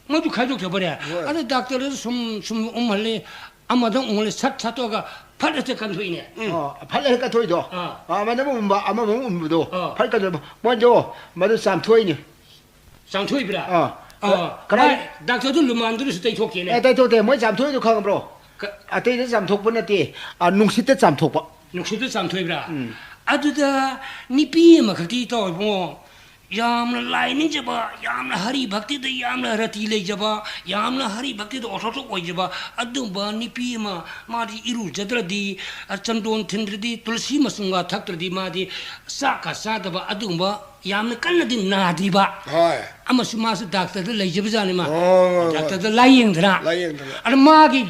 ꯃꯗꯨ ꯈꯥꯏꯗꯣꯛꯇꯕꯔꯦ꯫ ꯍꯣꯏ꯫ ꯑꯗ ꯗꯥꯛꯇꯔꯗ ꯁꯨꯝ, ꯁꯨꯝ ꯎꯝꯍꯜꯂꯦ, ꯑꯃꯗ ꯎꯝꯍꯜꯂꯦ, ꯁꯠ ꯁꯠꯇꯣꯛꯑꯒ ꯐꯠ ꯍꯦꯛꯇ ꯀꯟꯊꯣꯛꯏꯅꯦ꯫ ꯎꯝ꯫ ꯑꯣ, ꯐꯠ ꯍꯦꯛ ꯀꯟꯊꯣꯛꯏꯗꯣ꯫ ꯑꯥ꯫ ꯑꯥ, ꯑꯃꯗ ꯑꯃꯨꯛ ꯎꯝꯕ, ꯑꯃꯃꯨꯛ ꯎꯝꯕꯗꯣ꯫ ꯑꯥ꯫ ꯐꯠ ꯀꯟꯊꯣꯛꯏꯕ꯫ ꯃꯣꯏꯗꯣ ꯃꯗꯨ ꯆꯥꯝꯊꯣꯛꯏꯅꯦ꯫ ꯆꯥꯝꯊꯣꯛꯏꯕ꯭ꯔꯥ? ꯑꯥ꯫ ꯑꯥ꯫ ꯀꯗꯥꯏ- ꯃꯥ ꯗꯥꯛꯇꯔꯗꯨ ꯂꯨꯃꯥꯟꯗꯨꯅꯁꯨ ꯇꯩꯊꯣꯛꯀꯦꯅꯦ꯫ ꯑꯦ, ꯇꯩꯊꯣꯛꯇꯦ꯫ ꯃꯣꯏ ꯆꯥꯝꯊꯣꯛꯏꯗꯣ ꯈꯪꯕ꯭ꯔꯣ? ꯀ- ꯑꯇꯩꯗ ꯆꯥꯝꯊꯣꯛꯄ ꯅꯠꯇꯦ꯫ ꯑꯥ, ꯅꯨꯡꯁꯤꯠꯇ ꯆꯥꯝꯊꯣꯛꯄ꯫ ꯅꯨꯡꯁꯤꯠꯇ ꯆꯥꯝꯊꯣꯛꯏꯕ꯭ꯔꯥ? ꯎꯝ꯫ ꯑꯗꯨꯗ ꯅꯨꯄꯤ ꯑꯃꯈꯛꯇꯤ ꯇꯧꯋꯦ ꯏꯕꯨꯡꯉꯣ, ꯌꯥꯝꯅ ꯂꯥꯏ ꯅꯤꯡꯖꯕ, ꯌꯥꯝꯅ ꯍꯔꯤ ꯚꯛꯇꯤꯗ ꯌꯥꯝꯅ ꯔꯇꯤ ꯂꯩꯖꯕ, ꯌꯥꯝꯅ ꯍꯔꯤ ꯚꯛꯇꯤꯗ ꯑꯣꯊꯣꯊꯣꯛ ꯑꯣꯏꯖꯕ, ꯑꯗꯨꯒꯨꯝꯕ ꯅꯨꯄꯤ ꯑꯃ, ꯃꯥꯗꯤ ꯏꯔꯨꯖꯗ꯭ꯔꯗꯤ, ꯑ, ꯆꯟꯗꯣꯟ ꯊꯤꯟꯗ꯭ꯔꯗꯤ, ꯇꯨꯂꯁꯤ ꯃꯆꯨꯝꯒ ꯊꯛꯇ꯭ꯔꯗꯤ ꯃꯥꯗꯤ ꯆꯥꯛꯀ ꯆꯥꯗꯕ, ꯑꯗꯨꯒꯨꯝꯕ ꯌꯥꯝꯅ ꯀꯟꯅꯗꯤ ꯅꯥꯗ꯭ꯔꯤꯕ ꯍꯣꯏ꯫ ꯑꯃꯁꯨ ꯃꯥꯁꯨ ꯗꯥꯛꯇꯔꯗ ꯂꯩꯖꯕꯖꯥꯠꯅꯤ ꯃꯥ꯫ ꯍꯣꯏ, ꯍꯣꯏ, ꯍꯣꯏ꯫ ꯗꯥꯛꯇꯔꯗ ꯂꯥꯏꯌꯦꯡꯗꯅ꯫ ꯂꯥꯏꯌꯦꯡꯗꯅ꯫ ꯑꯗ ꯃꯥꯒꯤ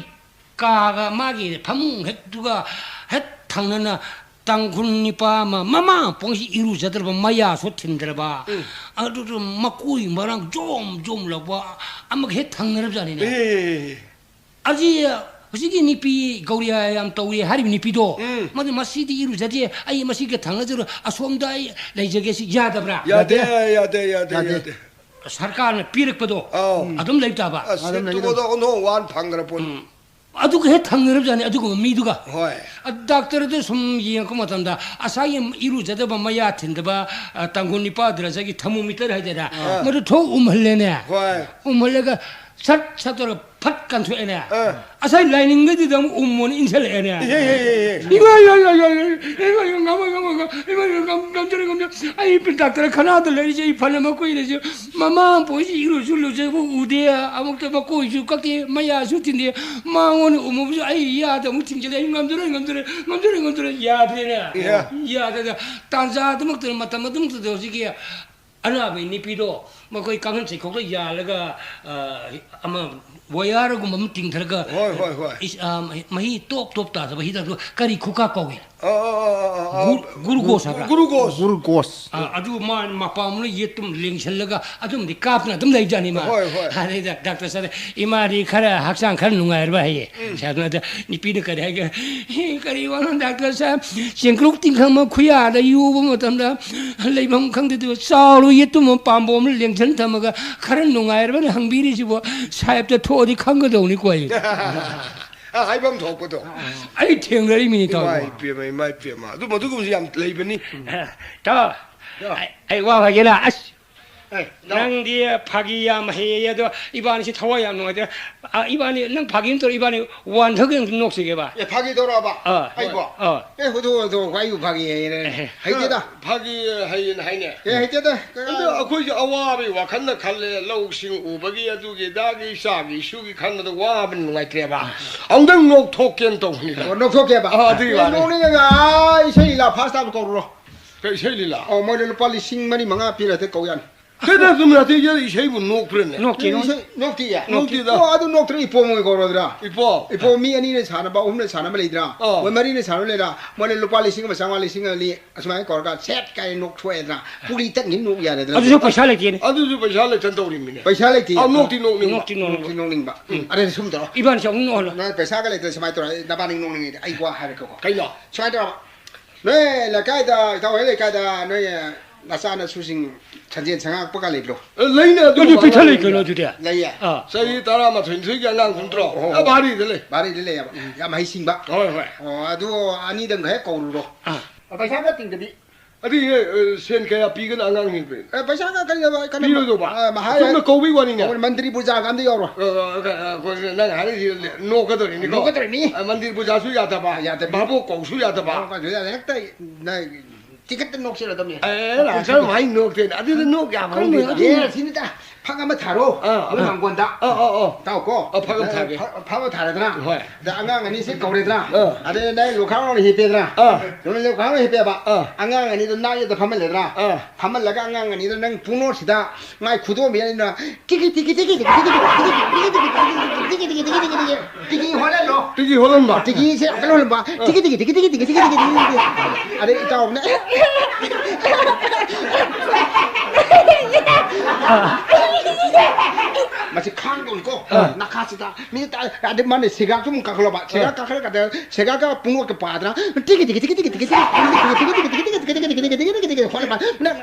ꯀꯥꯒ ꯃꯥꯒꯤ ꯐꯃꯨꯡ ꯍꯦꯛꯇꯨꯒ ꯍꯦꯛ ꯊꯪꯅꯅ ꯇꯥꯡꯈꯨꯜ ꯅꯤꯄꯥ ꯑꯃ ꯃꯃꯥ ꯃꯄꯣꯛꯁꯤ ꯏꯔꯨꯖꯗ꯭ꯔꯕ, ꯃꯌꯥꯁꯨ ꯊꯤꯟꯗ꯭ꯔꯕ, ꯎꯝ꯫ ꯑꯗꯨꯗ ꯃꯀꯣꯏ ꯃꯔꯥꯡ ꯖꯣꯝ ꯖꯣꯝ ꯂꯥꯎꯕ ꯑꯃꯒ ꯍꯦꯛ ꯊꯪꯅꯔꯕꯖꯥꯠꯅꯤꯅꯦ꯫ ꯑꯦ꯫ ꯑꯁꯤ ꯍꯧꯖꯤꯛꯀꯤ ꯅꯨꯄꯤ ꯒꯧꯔꯤꯌꯥ ꯌꯥꯝ ꯇꯧꯔꯤ ꯍꯥꯏꯔꯤꯕ ꯅꯨꯄꯤꯗꯣ, ꯎꯝ꯫ ꯃꯗꯨ ꯃꯁꯤꯗꯤ ꯏꯔꯨꯖꯗꯦ, ꯑꯩ ꯃꯁꯤꯒ ꯊꯪꯅꯖꯔꯣꯏ, ꯑꯁꯣꯝꯗ ꯑꯩ ꯂꯩꯖꯒꯦ, ꯁꯤ ꯌꯥꯗꯕ꯭ꯔꯥ? ꯌꯥꯗꯦ, ꯌꯥꯗꯦ꯫ ꯌꯥꯗꯦ, ꯌꯥꯗꯦ, ꯌꯥꯗꯦ꯫ ꯌꯥꯗꯦ꯫ ꯁꯔꯀꯥꯔꯅ ꯄꯤꯔꯛꯄꯗꯣ ꯑꯧ꯫ ꯑꯗꯨꯝ ꯂꯩ ꯇꯥꯕ꯫ ꯑꯁ, ꯑꯗꯨꯝ ꯂꯩ ꯁꯤꯠꯇꯨꯕꯗꯣ ꯇꯥꯕ꯫ ꯑꯣꯟꯊꯣꯛ ꯋꯥꯅ ꯐꯪꯈ꯭ꯔ ꯄꯣꯠꯅꯤ꯫ ꯎꯝ꯫ ꯑꯗꯨꯒ ꯍꯦꯛ ꯊꯪꯅꯔꯕꯖꯥꯠꯅꯤ ꯑꯗꯨꯒꯨꯝꯕ ꯃꯤꯗꯨꯒ꯫ ꯍꯣꯏ꯫ ꯑ, ꯗꯥꯛꯇꯔꯗ ꯁꯨꯝ ꯌꯦꯡꯉꯛꯄ ꯃꯇꯝꯗ ꯉꯁꯥꯏꯒꯤ ꯏꯔꯨꯖꯗꯕ, ꯃꯌꯥ ꯊꯤꯟꯗꯕ, ꯑ, ꯇꯥꯡꯈꯨꯜ ꯅꯤꯄꯥꯗꯨꯅ ꯉꯁꯥꯏꯒꯤ thermometer ꯍꯥꯏꯗꯣꯏꯔꯥ? ꯑꯥ꯫ ꯃꯗꯨ ꯊꯣꯛ ꯎꯝꯍꯜꯂꯦꯅꯦ꯫ ꯍꯣꯏ꯫ ꯎꯝꯍꯜꯂꯒ ꯁꯠ ꯁꯠ ꯇꯧꯔꯒ ꯐꯠ ꯀꯟꯊꯣꯛꯑꯦꯅꯦ꯫ ꯑꯥ꯫ ꯉꯁꯥꯏ ꯂꯥꯏꯅꯤꯡꯒꯗꯨꯗ ꯑꯃꯨꯛ ꯎꯝꯃꯣꯅ ꯏꯟꯁꯤꯜꯂꯛꯑꯦꯅꯦ꯫ ꯏꯍꯦ, ꯏꯍꯦ, ꯏꯍꯦ꯫ ꯏꯃꯥ, ꯏꯃꯥ, ꯏꯃꯥ, ꯏꯃꯥ, ꯏꯃꯥ, ꯏꯃꯥ, ꯉꯝꯃꯣꯏ, ꯉꯝꯃꯣꯏ, ꯉꯝꯃꯣꯏ, ꯏꯃꯥ, ꯏꯃꯥ, ꯉꯝ-, ꯉꯝꯖꯔꯣꯏ, ꯉꯝꯖꯔꯣꯏ꯫ ꯑꯩ ꯗꯥꯛꯇꯔ ꯈꯅꯥꯗ ꯂꯩꯔꯤꯁꯦ ꯑꯩ ꯐꯅ ꯃꯀꯨꯏꯔꯁꯦ꯫ ꯃꯃꯥ ꯃꯄꯣꯏꯁꯤ ꯏꯔꯨꯁꯨ ꯂꯨꯖꯕ ꯎꯗꯦ, ꯑꯃꯨꯛꯇ ꯃꯀꯣꯏꯁꯨ ꯀꯛꯇꯦ, ꯃꯌꯥꯁꯨ ꯊꯤꯟꯗꯦ꯫ ꯃꯉꯣꯟꯗ ꯎꯝꯃꯨꯕꯁꯨ ꯑꯩ ꯌꯥꯗ ꯑꯃꯨꯛ ꯊꯤꯡꯖꯤꯜꯂꯦ꯫ ꯑꯩ ꯉꯝꯖꯔꯣꯏ, ꯉꯝꯖꯔꯣꯏ, ꯉꯝꯖꯔꯣꯏ, ꯉꯝꯖꯔꯣꯏ, ꯌꯥꯗ꯭ꯔꯦꯅꯦ꯫ ꯏꯍꯦ꯫ ꯌꯥꯗ꯭ꯔꯦ꯫ ꯇꯥꯟꯖꯥꯗꯨꯃꯛꯇꯗ, ꯃꯇꯝ ꯑꯗꯨꯃꯛꯇꯗ ꯍꯧꯖꯤꯛꯀꯤ ꯑꯅꯥꯕꯒꯤ ꯅꯨꯄꯤꯗꯣ ꯃꯈꯣꯏ ꯀꯥꯡꯈꯟ ꯆꯩꯈꯣꯛꯇ ꯌꯥꯜꯂꯒ, ꯑ, ꯑꯃ ꯋꯥꯌꯥꯔꯒꯨꯝꯕ ꯑꯃ ꯇꯤꯡꯊꯔꯒ, ꯍꯣꯏ, ꯍꯣꯏ, ꯍꯣꯏ꯫ ꯏꯁ-, ꯑ, ꯃꯍꯤ ꯇꯣꯞ ꯇꯣꯞ ꯇꯥꯗꯕ ꯍꯤꯗꯥꯛꯇꯣ ꯀꯔꯤ ꯈꯨꯀꯥ ꯀꯧꯏ? ꯑ, ꯑ, ꯑ, ꯑ, ꯑ, ꯒꯨ-, ꯒ꯭ꯂꯨꯀꯣꯁ ꯍꯥꯏꯕ꯭ꯔꯥ? ꯒ꯭ꯂꯨꯀꯣꯁ꯫ ꯒ꯭ꯂꯨꯀꯣꯁ꯫ ꯑ, ꯑꯗꯨ ꯃꯥ ꯃꯄꯥꯝꯅ ꯌꯦꯠꯇꯨꯝ ꯂꯦꯡꯁꯜꯂꯒ ꯑꯗꯨꯝꯗꯤ ꯀꯥꯞꯇꯅ ꯑꯗꯨꯝ ꯂꯩꯖꯥꯠꯅꯤ ꯃꯥ꯫ ꯍꯣꯏ, ꯍꯣꯏ꯫ ꯑꯗꯩꯗ ꯗꯥꯛꯇꯔ ꯆꯠꯂꯦ, "ꯏꯃꯥꯗꯤ ꯈꯔ ꯍꯛꯆꯥꯡ ꯈꯔ ꯅꯨꯡꯉꯥꯏꯔꯕ?" ꯍꯥꯏꯌꯦ꯫ ꯎꯝ꯫ ꯁꯥꯗꯨꯅ ꯑꯗ ꯅꯨꯄꯤꯅ ꯀꯔꯤ ꯍꯥꯏꯒꯦ? "ꯍꯦ, ꯀꯔꯤ ꯋꯥꯅꯣ ꯗꯥꯛꯇꯔ ꯁꯥꯍꯦꯕ? ꯆꯦꯡꯀ꯭ꯔꯨꯞ ꯇꯤꯡꯈꯪ ꯑꯃ ꯈꯨꯌꯥꯗ ꯌꯣꯕ ꯃꯇꯝꯗ ꯂꯩꯐꯝ ꯈꯪꯗꯦ꯫ ꯑꯗꯨꯒ ꯆꯥꯎꯔꯨ ꯌꯦꯇꯨꯝ ꯑꯃ ꯄꯥꯝꯕꯣꯝ ꯑꯃ ꯂꯦꯡꯁꯟ ꯊꯝꯃꯒ ꯈꯔ ꯅꯨꯡꯉꯥꯏꯔꯕꯅ ꯍꯪꯕꯤꯔꯤꯁꯤꯕꯨ ꯁꯥꯍꯦꯕꯇ ꯊꯣꯛꯑꯗꯤ ꯈꯪꯒꯗꯧꯅꯤꯀꯣ" ꯑꯩ꯫ ꯑ, ꯍꯥꯏꯐꯝ ꯊꯣꯛꯄꯗꯣ꯫ ꯑꯩ ꯊꯦꯡꯅꯔꯤꯃꯤꯅꯤ ꯏꯃꯥ ꯇꯧꯕ꯫ ꯏꯄꯦꯝꯃ, ꯏꯃꯥ ꯏꯄꯦꯝꯃ꯫ ꯑꯗꯨ ꯃꯗꯨꯒꯨꯝꯕꯁꯨ ꯌꯥꯝ ꯂꯩꯕꯅꯤ꯫ ꯇꯥꯎ, ꯇꯥꯎ꯫ ꯑꯩ, ꯑꯩ ꯋꯥ ꯍꯥꯏꯒꯦꯅ, ꯑꯁ, ꯑꯦ, ꯏꯇꯥꯎ꯫ ꯅꯪꯗꯤ ꯐꯥꯒꯤ ꯌꯥꯝ ꯍꯩꯌꯦ, ꯑꯗꯣ ꯏꯕꯥꯅꯤꯁꯤ ꯊꯋꯥꯏ ꯌꯥꯝ ꯅꯨꯡꯉꯥꯏꯇꯦ꯫ ꯑ, ꯏꯕꯥꯅꯤ, ꯅꯪ ꯐꯥꯒꯤ ꯑꯃ ꯇꯧꯔ, ꯏꯕꯥꯅꯤ ꯋꯥꯟ ꯊꯛꯀꯤ ꯑꯃ ꯅꯣꯛꯁꯤꯒꯦꯕ꯫ ꯑꯦ, ꯐꯥꯒꯤ ꯇꯧꯔꯛꯑꯕ? ꯑꯥ, ꯑꯩꯕꯣ? ꯑꯥ꯫ ꯑꯦ, ꯍꯨꯊꯨ, ꯍꯨꯊꯨ, ꯑꯩꯕꯨ ꯐꯥꯒꯤ ꯍꯩꯌꯦꯅꯦ꯫ ꯑꯦꯍꯦ꯫ ꯍꯩꯇꯦꯗ꯫ ꯐꯥꯒꯤ ꯍꯩꯌꯦꯅ ꯍꯥꯏꯅꯦ꯫ ꯑꯦ, ꯍꯩꯇꯦꯗ꯫ ꯑꯗꯣ ꯑꯩꯈꯣꯏꯁꯨ ꯑꯋꯥꯕꯒꯤ ꯋꯥꯈꯜꯗ ꯈꯜꯂꯦ, ꯂꯧꯁꯤꯡ ꯎꯕꯒꯤ, ꯑꯗꯨꯒꯤ ꯑꯗꯥꯒꯤ, ꯏꯆꯥꯒꯤ ꯏꯁꯨꯒꯤ ꯈꯟꯕꯗ ꯋꯥꯕꯅ ꯅꯨꯡꯉꯥꯏꯇ꯭ꯔꯦꯕ꯫ ꯑꯃꯨꯛꯇꯪ ꯅꯣꯛꯊꯣꯛꯀꯦꯅ ꯇꯧꯕꯅꯤꯗ꯫ ꯑꯣ, ꯅꯣꯛꯊꯣꯛꯀꯦꯕ? ꯑꯥ, ꯑꯗꯨꯒꯤ ꯑꯦ, ꯋꯥꯅꯤ꯫ ꯅꯣꯛꯅꯤꯡꯉꯒ, ꯑꯥ, ꯏꯁꯩ ꯂꯤꯂꯥ ꯐꯥꯁ ꯇꯥꯕ ꯀꯧꯔꯨꯔꯣ꯫ ꯀꯩ ꯏꯁꯩ ꯂꯤꯂꯥ? ꯑꯣ, ꯃꯣꯏꯗ ꯂꯨꯄꯥ ꯂꯤꯁꯤꯡ ꯃꯔꯤ ꯃꯉꯥ ꯄꯤꯔ ꯍꯦꯛꯇ ꯀꯧ ꯌꯥꯅꯤ꯫ ꯀꯩꯅꯣ, ꯑꯗꯨꯝ ꯅꯠꯇꯦ, ꯏꯁꯩꯕꯨ ꯅꯣꯛꯄ꯭ꯔꯅꯦ? ꯅꯣꯛꯇꯦ, ꯅꯣꯛꯇꯦ꯫ ꯏꯁꯩ ꯅꯣꯛꯇꯤꯌꯦ? ꯅꯣꯛꯇꯦꯗ꯫ ꯑꯣ, ꯑꯗꯨ ꯅꯣꯛꯇ꯭ꯔ ꯏꯄꯣꯝ ꯑꯣꯏ ꯀꯧꯔꯗ꯭ꯔꯥ? ꯏꯄꯣꯝ꯫ ꯏꯄꯣꯝ ꯃꯤ ꯑꯅꯤꯅ ꯁꯥꯟꯅꯕ, ꯑꯍꯨꯝꯅ ꯁꯥꯟꯅꯕ ꯂꯩꯗ꯭ꯔꯥ? ꯑꯥ꯫ ꯃꯣꯏ ꯃꯔꯤꯅ ꯁꯥꯟꯅꯕ ꯂꯩꯗ꯭ꯔꯥ? ꯃꯣꯏꯅ ꯂꯨꯄꯥ ꯂꯤꯁꯤꯡ ꯑꯃ ꯆꯥꯝꯃꯉꯥ, ꯂꯤꯁꯤꯡ ꯑꯅꯤ ꯑꯁꯨꯃꯥꯏꯅ ꯀꯧꯔꯒ ꯁꯦꯠ ꯀꯥꯏꯅ ꯅꯣꯛꯊꯣꯛꯑꯦꯗ꯭ꯔꯥ? ꯄꯨꯔꯤ ꯇꯛꯉꯩ ꯅꯣꯛ ꯌꯥꯔꯦꯗ꯭ꯔꯥ? ꯑꯗꯨꯁꯨ ꯄꯩꯁꯥ ꯂꯩꯇꯦꯅꯦ꯫ ꯑꯗꯨꯁꯨ ꯄꯩꯁꯥ ꯂꯩꯇꯅ ꯇꯧꯔꯤꯃꯤꯅꯦ꯫ ꯄꯩꯁꯥ ꯂꯩꯇꯦ꯫ ꯑꯥ, ꯅꯣꯛꯇꯤ ꯅꯣꯛꯅꯤꯡꯕ꯫ ꯅꯣꯛꯇꯤ ꯅꯣꯛꯅꯤꯡꯕ꯫ ꯅꯣꯛꯇꯤ ꯅꯣꯛꯅꯤꯡꯕ꯫ ꯎꯝ꯫ ꯑꯗꯨꯗꯤ ꯁꯨꯝ ꯇꯧꯔꯣ꯫ ꯏꯕꯥꯅꯤꯁꯦ ꯑꯃꯨꯛ ꯅꯣꯛꯍꯜꯂꯣ꯫ ꯅꯣꯏ ꯄꯩꯁꯥꯒ ꯂꯩꯇ꯭ꯔꯦ ꯁꯨꯃꯥꯏꯅ ꯇꯧꯔꯣ꯫ ꯑꯩ ꯅꯕꯥꯅꯤ ꯅꯣꯛꯅꯤꯡꯉꯤꯗꯤ ꯑꯩ ꯋꯥ ꯍꯥꯏꯔꯛꯀꯦꯀꯣ꯫ ꯀꯩꯅꯣ? ꯁꯨꯃꯥꯏꯅ ꯇꯧꯔꯣ꯫ ꯅꯣꯏ ꯂꯩꯀꯥꯏꯗ, ꯏꯇꯥꯎ ꯍꯣꯏ ꯂꯩꯀꯥꯏꯗ ꯅꯣꯏ ꯅꯆꯥꯅꯁꯨꯁꯤꯡ ꯁꯟꯖꯦꯟ ꯁꯉꯥꯛꯄꯒ ꯂꯩꯕ꯭ꯔꯣ? ꯑꯦ, ꯂꯩꯅꯦ, ꯑꯗꯨ ꯑꯗꯨ ꯃꯃꯥꯡ ꯄꯤꯛꯊꯜꯂꯤ ꯂꯩꯅꯦ꯫ ꯀꯩꯅꯣ ꯑꯗꯨꯗꯤ? ꯂꯩꯌꯦ꯫ ꯑꯥ꯫ ꯆꯍꯤ ꯇꯔꯥꯃꯥꯊꯣꯏ, ꯅꯤꯊꯣꯏꯒꯤ ꯑꯉꯥꯡ ꯀꯨꯝꯇ꯭ꯔꯣ? ꯑꯣ, ꯑꯣ꯫ ꯑꯦ, ꯚꯥꯔꯤꯗ ꯂꯩ꯫ ꯚꯥꯔꯤꯗ ꯂꯩꯌꯦꯕ꯫ ꯎꯝ꯫ ꯌꯥꯝ ꯍꯩꯁꯤꯡꯕ꯫ ꯍꯣꯏ, ꯍꯣꯏ꯫ ꯑꯣ, ꯑꯗꯨ ꯑꯅꯤꯗꯪ ꯍꯦꯛ ꯀꯧꯔꯨꯔꯣ꯫ ꯑꯥ꯫ ꯄꯩꯁꯥ ꯈꯔ ꯇꯤꯡꯗꯕꯤ꯫ ꯑꯗꯨꯗꯤ, ꯑꯦ, ꯁꯦꯟ ꯀꯌꯥ ꯄꯤꯒꯅ ꯑꯉꯥꯡꯁꯤꯡꯗ? ꯑꯦ, ꯄꯩꯁꯥ ꯈꯔ ꯀꯩꯅꯣ, ꯀꯩꯅꯣ, ꯄꯤꯔꯣꯏꯗꯧꯕ? ꯑ, ꯃꯍꯥ-, ꯑꯁꯨꯝꯅ ꯀꯧꯕꯩ ꯋꯥꯅꯤꯅꯦ꯫ ꯑꯩꯈꯣꯏ ꯃꯟꯇ꯭ꯔꯤ ꯄꯨꯖꯥꯒ ꯑꯝꯇ ꯌꯥꯎꯔꯣꯏ꯫ ꯑ, ꯑ, ꯑ, ꯑꯩꯈꯣꯏ ꯅꯪ ꯍꯥꯏꯔꯤꯁꯤ ꯅꯣꯛꯀꯗꯧꯔꯤꯅꯤꯀꯣ? ꯅꯣꯛꯀꯗꯧꯔꯤꯅꯤ꯫ ꯑ, ꯃꯟꯇ꯭ꯔꯤ ꯄꯨꯖꯥꯁꯨ ꯌꯥꯗꯕ, ꯑ, ꯌꯥꯗꯕꯤ꯫ ꯚꯥꯕꯣꯛ ꯀꯧꯁꯨ ꯌꯥꯗꯕ꯫ ꯚꯥꯕꯣꯛ ꯀꯧꯁꯨ ꯌꯥꯗꯕ꯫ ꯍꯦꯛꯇ ꯅꯪ ꯇꯤꯀꯠꯇ ꯅꯣꯛꯁꯤꯜꯂꯗꯝꯅꯦ꯫ ꯑꯦ, ꯀꯔꯝꯍꯥꯏꯅ ꯅꯣꯛꯇꯣꯏꯅꯣ? ꯑꯗꯨꯗ ꯅꯣꯛ ꯌꯥꯕ ꯈꯪꯗꯦ, ꯍꯧꯅꯗꯦ꯫ ꯑꯗꯨ ꯑꯦ, ꯁꯤꯅꯤꯗ, ꯐꯛ ꯑꯃ ꯊꯥꯔꯣ꯫ ꯑꯥ, ꯑꯥ꯫ ꯃꯥꯡꯒꯣꯟꯗ꯫ ꯑꯥ, ꯑꯥ, ꯑꯥ꯫ ꯇꯥꯎꯀꯣ꯫ ꯑꯥ, ꯐꯛ ꯑꯃ ꯊꯥꯒꯦ꯫ ꯐꯛ, ꯐꯛ ꯑꯃ ꯊꯥꯔꯦꯗꯅ꯫ ꯍꯣꯏ꯫ ꯑꯗ ꯑꯉꯥꯡ ꯑꯅꯤꯁꯦ ꯀꯧꯔꯦꯗꯅ꯫ ꯑꯥ꯫ ꯑꯗꯩ ꯅꯪ ꯂꯨꯈꯥꯝ ꯑꯃ ꯍꯤꯞꯄꯦꯗꯅ꯫ ꯑꯥ꯫ ꯅꯪ ꯂꯨꯈꯥꯝ ꯑꯃ ꯍꯤꯞꯄꯦꯕ꯫ ꯑꯥ꯫ ꯑꯉꯥꯡ ꯑꯅꯤꯗꯣ ꯅꯥꯛ ꯌꯦꯠꯇ ꯐꯝꯍꯜꯂꯦꯗꯅ꯫ ꯑꯥ꯫ ꯐꯝꯍꯜꯂꯒ ꯑꯉꯥꯡ ꯑꯅꯤꯗꯣ ꯅꯪ ꯄꯨꯡꯅꯣꯠꯁꯤꯗ ꯃꯥꯏ ꯈꯨꯗꯣꯝꯕꯤ ꯑꯅꯤꯅ ꯇꯤꯀꯤ ꯇꯤꯀꯤ ꯇꯤꯀꯤ ꯇꯤꯀꯤ ꯇꯤꯀꯤ ꯇꯤꯀꯤ ꯇꯤꯀꯤ ꯇꯤꯀꯤ ꯇꯤꯀꯤ ꯇꯤꯀꯤ ꯇꯤꯀꯤ ꯇꯤꯀꯤ ꯍꯣꯜꯍꯜꯂꯣ꯫ ꯇꯤꯀꯤ ꯍꯣꯜꯍꯟꯕ꯫ ꯇꯤꯀꯤꯁꯦ ꯌꯥꯝ ꯀꯟꯅ ꯍꯣꯜꯍꯟꯕ꯫ ꯑꯥ꯫ ꯇꯤꯀꯤ ꯇꯤꯀꯤ ꯇꯤꯀꯤ ꯇꯤꯀꯤ ꯇꯤꯀꯤ ꯇꯤꯀꯤ ꯇꯤꯀꯤ ꯇꯤꯀꯤ꯫ ꯑꯗꯩ ꯏꯇꯥꯎꯅ ꯃꯁꯤ ꯈꯥꯡꯗꯧꯅꯤꯀꯣ꯫ ꯑꯥ꯫ ꯅꯥꯈꯥꯁꯤꯗ ꯃꯤ ꯇꯥ-, ꯑꯗꯩ ꯃꯥꯅ ꯁꯦꯒꯥꯛꯁꯨ ꯑꯃꯨꯛ ꯀꯥꯈꯠꯂꯣꯕ꯫ ꯁꯦꯒꯥꯛ ꯑꯥ꯫ ꯀꯥꯈꯠꯂꯀꯥꯟꯗ ꯁꯦꯒꯥꯛꯀ ꯄꯨꯡꯉꯣꯠꯀ ꯄꯥꯗꯅ ꯇꯤꯀꯤ ꯇꯤꯀꯤ ꯇꯤꯀꯤ ꯇꯤꯀꯤ ꯇꯤꯀꯤ ꯍꯣꯠꯂꯕ꯫ ꯅꯪ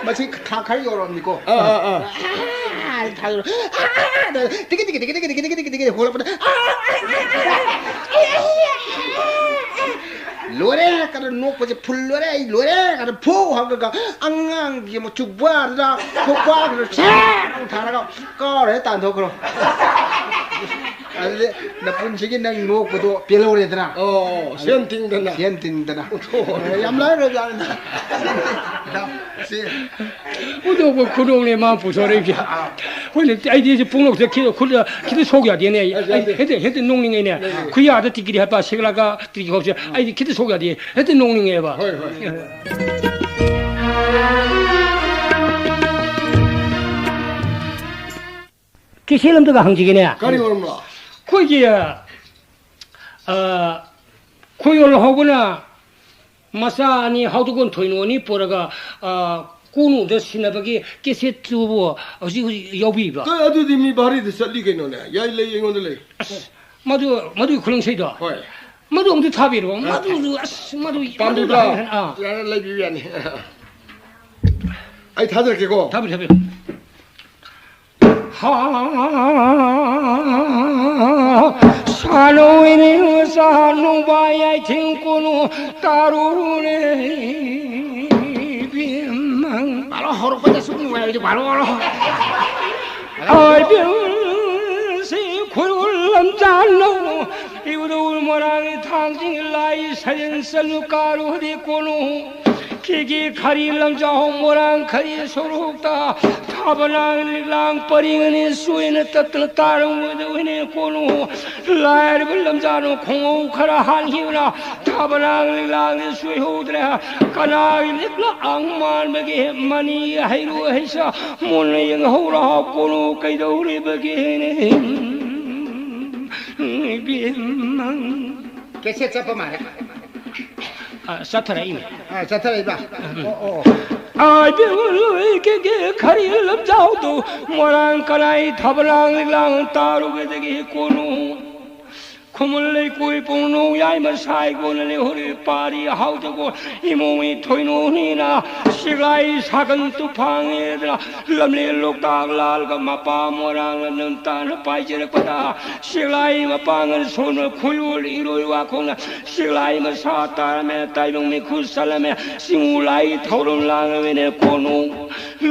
ꯃꯁꯤ ꯊꯥ ꯈꯔ ꯌꯧꯔꯕꯅꯤꯀꯣ꯫ ꯑꯥ, ꯑꯥ, ꯑꯥ꯫ ꯑꯥ, ꯊꯥ ꯌꯧꯔ-, ꯑꯥ, ꯇꯤꯀꯤ ꯇꯤꯀꯤ ꯇꯤꯀꯤ ꯇꯤꯀꯤ ꯍꯣꯠꯂꯛꯄꯗ ꯂꯣꯏꯔꯦ ꯀꯥꯏꯅ ꯅꯣꯛꯄꯁꯦ ꯐꯨꯜ ꯂꯣꯏꯔꯦ, ꯑꯩ ꯂꯣꯏꯔꯦ ꯀꯥꯏꯅ ꯐꯨ ꯍꯥꯏꯔꯒ ꯑꯉꯥꯡꯒꯤ ꯃꯆꯨ ꯕꯥꯔꯗ ꯈꯣꯛꯄꯥꯛꯇꯨꯗ ꯁꯦ ꯑꯃꯨꯛ ꯊꯥꯔꯒ ꯀꯥꯎꯔꯦ ꯇꯥꯟꯊꯣꯛꯈ꯭ꯔꯣ꯫ ꯑꯗꯨꯗꯤ ꯅꯄꯨꯟꯁꯤꯒꯤ ꯅꯪ ꯅꯣꯛꯄꯗꯣ ꯄꯦꯜꯍꯧꯔꯦꯗꯅ꯫ ꯑꯣ, ꯁꯦꯟ ꯇꯤꯡꯗꯅ꯫ ꯁꯦꯟ ꯇꯤꯡꯗꯅ꯫ ꯑꯣ꯫ ꯌꯥꯝ ꯂꯥꯏꯔꯕꯖꯥꯠꯅꯤꯗ꯫ ꯁꯤ ꯎꯗꯧꯕ ꯈꯨꯗꯣꯡꯅꯦ ꯃꯥ ꯄꯨꯊꯣꯔꯛꯏꯁꯦ꯫ ꯑꯩꯈꯣꯏꯅ, ꯑꯩꯗꯤ ꯁꯤ ꯄꯨꯡꯅꯣꯛꯇ ꯈꯤꯇ, ꯈꯨꯠ, ꯈꯤꯇ ꯁꯣꯛ ꯌꯥꯗꯦꯅꯦ꯫ ꯑꯩ, ꯑꯩ ꯍꯦꯛꯇ, ꯍꯦꯛꯇ ꯅꯣꯛꯅꯤꯡꯉꯦꯅꯦ꯫ ꯈꯨꯌꯥꯗ ꯇꯤꯀꯤꯔꯤ ꯍꯥꯠꯄ ꯁꯦꯛꯂꯒ ꯇꯤꯀꯤ ꯈꯥꯎꯁꯦ꯫ ꯑꯩꯗꯤ ꯈꯤꯇ ꯁꯣꯛ ꯌꯥꯗꯦ꯫ ꯍꯦꯛꯇ ꯅꯣꯛꯅꯤꯡꯉꯦꯕ꯫ ꯍꯣꯏ, ꯍꯣꯏ꯫ ꯀꯦꯁꯦꯠ ꯑꯝꯇꯒ ꯍꯪꯖꯒꯦꯅꯦ꯫ ꯀꯔꯤ ꯃꯔꯝꯅꯣ? ꯑꯩꯈꯣꯏꯒꯤ, ꯑ, ꯈꯣꯏꯌꯣꯜ ꯍꯧꯕꯅ ꯃꯆꯥ ꯑꯅꯤ, ꯍꯥꯎꯗꯣꯛꯀꯣꯟ ꯊꯣꯏꯅꯨ ꯑꯅꯤ ꯄꯨꯔꯒ, ꯑ, ꯀꯣꯅꯨꯡꯗ ꯁꯤꯟꯅꯕꯒꯤ ꯀꯦꯁꯦꯠꯇꯨꯕꯨ ꯍꯧꯖꯤꯛ ꯍꯧꯖꯤꯛ ꯌꯥꯎꯕꯤꯕ꯭ꯔꯣ? ꯑꯦ, ꯑꯗꯨꯗꯤ ꯃꯤ ꯚꯥꯔꯤꯗ ꯆꯠꯂꯤ ꯀꯩꯅꯣꯅꯦ꯫ ꯌꯥꯏ, ꯂꯩ, ꯑꯩꯉꯣꯟꯗ ꯂꯩ꯫ ꯑꯁ, ꯃꯗꯨ, ꯃꯗꯨꯒꯤ ꯈꯨꯂꯪ ꯏꯁꯩꯗꯣ? ꯍꯣꯏ꯫ ꯃꯗꯨ ꯑꯝꯇ ꯊꯥꯕꯤꯔꯛꯑꯣ꯫ ꯑ, ꯃꯗꯨꯁꯨ, ꯑꯁ, ꯃꯗꯨ, ꯄꯥꯝꯕꯤꯕ꯭ꯔꯣ? ꯃꯗꯨ ꯍꯥꯏ-, ꯑꯥ꯫ ꯌꯥꯔꯦ, ꯂꯩꯕꯤꯕ ꯌꯥꯅꯤ꯫ ꯑꯩ ꯊꯥꯖꯔꯛꯀꯦꯀꯣ꯫ ꯊꯥꯕꯤꯔꯣ, ꯊꯥꯕꯤꯔꯣ꯫ ꯁꯥꯅꯧ ꯏꯅꯦ ꯁꯥꯅꯨꯕ ꯌꯥꯏꯊꯤꯡ ꯀꯣꯅꯨ ꯇꯥꯔꯨꯅꯦ ꯏꯕꯦꯝꯃ꯫ ꯕꯥꯔꯣ ꯍꯧꯔꯛꯄꯗ ꯁꯨꯝ ꯅꯨꯡꯉꯥꯏꯔꯗꯤ ꯕꯥꯔꯣ ꯍꯧꯔꯣ꯫ ꯏꯕꯦꯝꯁꯤ ꯈꯨꯔꯨꯜ ꯂꯝꯖꯥꯅꯧ ꯏꯕꯨꯙꯧ ꯃꯣꯏꯔꯥꯡ ꯊꯥꯡꯖꯤꯡ ꯂꯥꯏ ꯁꯔꯦꯟ ꯆꯠꯂꯨ ꯀꯥꯔꯨꯗꯤ ꯀꯣꯅꯨ꯫ ꯀꯦꯒꯦ ꯈꯥꯔꯤ ꯂꯝꯖꯥꯎ ꯃꯣꯏꯔꯥꯡ ꯈꯥꯔꯤ ꯁꯣꯔꯣꯛꯇ ꯊꯥꯕꯂꯥꯡ ꯂꯤꯛꯂꯥꯡ ꯄꯔꯦꯡ ꯑꯅꯤ ꯁꯣꯏꯅ ꯇꯠꯇꯅ ꯇꯥꯔꯝꯒꯗꯕꯅꯤ ꯀꯣꯅꯨ꯫ ꯂꯥꯏꯔꯕ ꯂꯝꯖꯥꯅꯨ ꯈꯣꯡꯎꯞ ꯈꯔ ꯍꯥꯟꯈꯤꯕꯅ ꯊꯥꯕꯂꯥꯡ ꯂꯤꯛꯂꯥꯡꯗꯤ ꯁꯣꯏꯍꯧꯗ꯭ꯔꯦ꯫ ꯀꯅꯥꯒꯤ ꯂꯤꯛꯂꯥꯡ ꯃꯥꯟꯕꯒꯦ? ꯃꯅꯤ ꯍꯩꯔꯨ ꯍꯩꯁꯥ ꯃꯨꯟꯅ ꯌꯦꯡꯍꯧꯔ ꯀꯣꯅꯨ ꯀꯩꯗꯧꯔꯤꯕꯒꯦꯅꯦ? ꯏꯕꯦꯝꯃ꯫ ꯀꯦꯁꯦꯠ ꯆꯠꯄ ꯃꯥꯜꯂꯦ꯫ ꯑ, ꯆꯠꯊꯔꯛꯏꯅꯦ꯫ ꯑ, ꯆꯠꯊꯔꯛꯏꯕ? ꯎꯝ꯫ ꯑꯣ, ꯑꯣ꯫ ꯑꯥꯏ ꯕꯦꯝꯃ ꯂꯣꯏ ꯀꯦꯒꯦ ꯈꯔꯤ ꯂꯝꯖꯥꯎꯗꯨ ꯃꯣꯏꯔꯥꯡ ꯀꯅꯥꯏ ꯊꯥꯕꯂꯥꯡ ꯂꯤꯛꯂꯥꯡ ꯇꯥꯔꯨꯕꯗꯒꯤ ꯀꯣꯅꯨ ꯈꯨꯃꯟ ꯂꯩꯀꯣꯏ ꯄꯨꯡꯅꯨꯡ ꯌꯥꯏꯃ ꯁꯥꯏꯒꯣꯟꯅ ꯂꯩꯍꯧꯔꯤ ꯄꯥꯔꯤ ꯍꯥꯎꯗꯒꯣ ꯏꯃꯨꯡꯒꯤ ꯊꯣꯏꯅꯨꯅꯤꯅ ꯁꯤꯒꯥꯏ ꯁꯥꯒꯟ ꯇꯨꯐꯥꯡꯉꯦꯗꯅ ꯂꯝꯂꯦꯟ ꯂꯣꯛꯇꯥꯛ ꯂꯥꯜꯒ ꯃꯄꯥ ꯃꯣꯏꯔꯥꯡ ꯂꯝꯗꯝ ꯇꯥꯅ ꯄꯥꯏꯖꯔꯛꯄꯗ ꯁꯤꯒꯥꯏ ꯃꯄꯥꯡꯒꯜ ꯁꯣꯟꯕ ꯈꯨꯌꯣꯜ ꯏꯔꯣꯏ ꯋꯥꯈꯣꯡꯅ ꯁꯤꯒꯥꯏ ꯃꯁꯥ ꯇꯥꯔꯝꯃꯦ ꯇꯥꯏꯕꯪ ꯃꯤꯈꯨ ꯆꯠꯂꯝꯃꯦ ꯆꯤꯡꯉꯨ ꯂꯥꯏ ꯊꯧꯔꯝ ꯂꯥꯡꯂꯝꯃꯤꯅꯦ ꯀꯣꯅꯨꯡ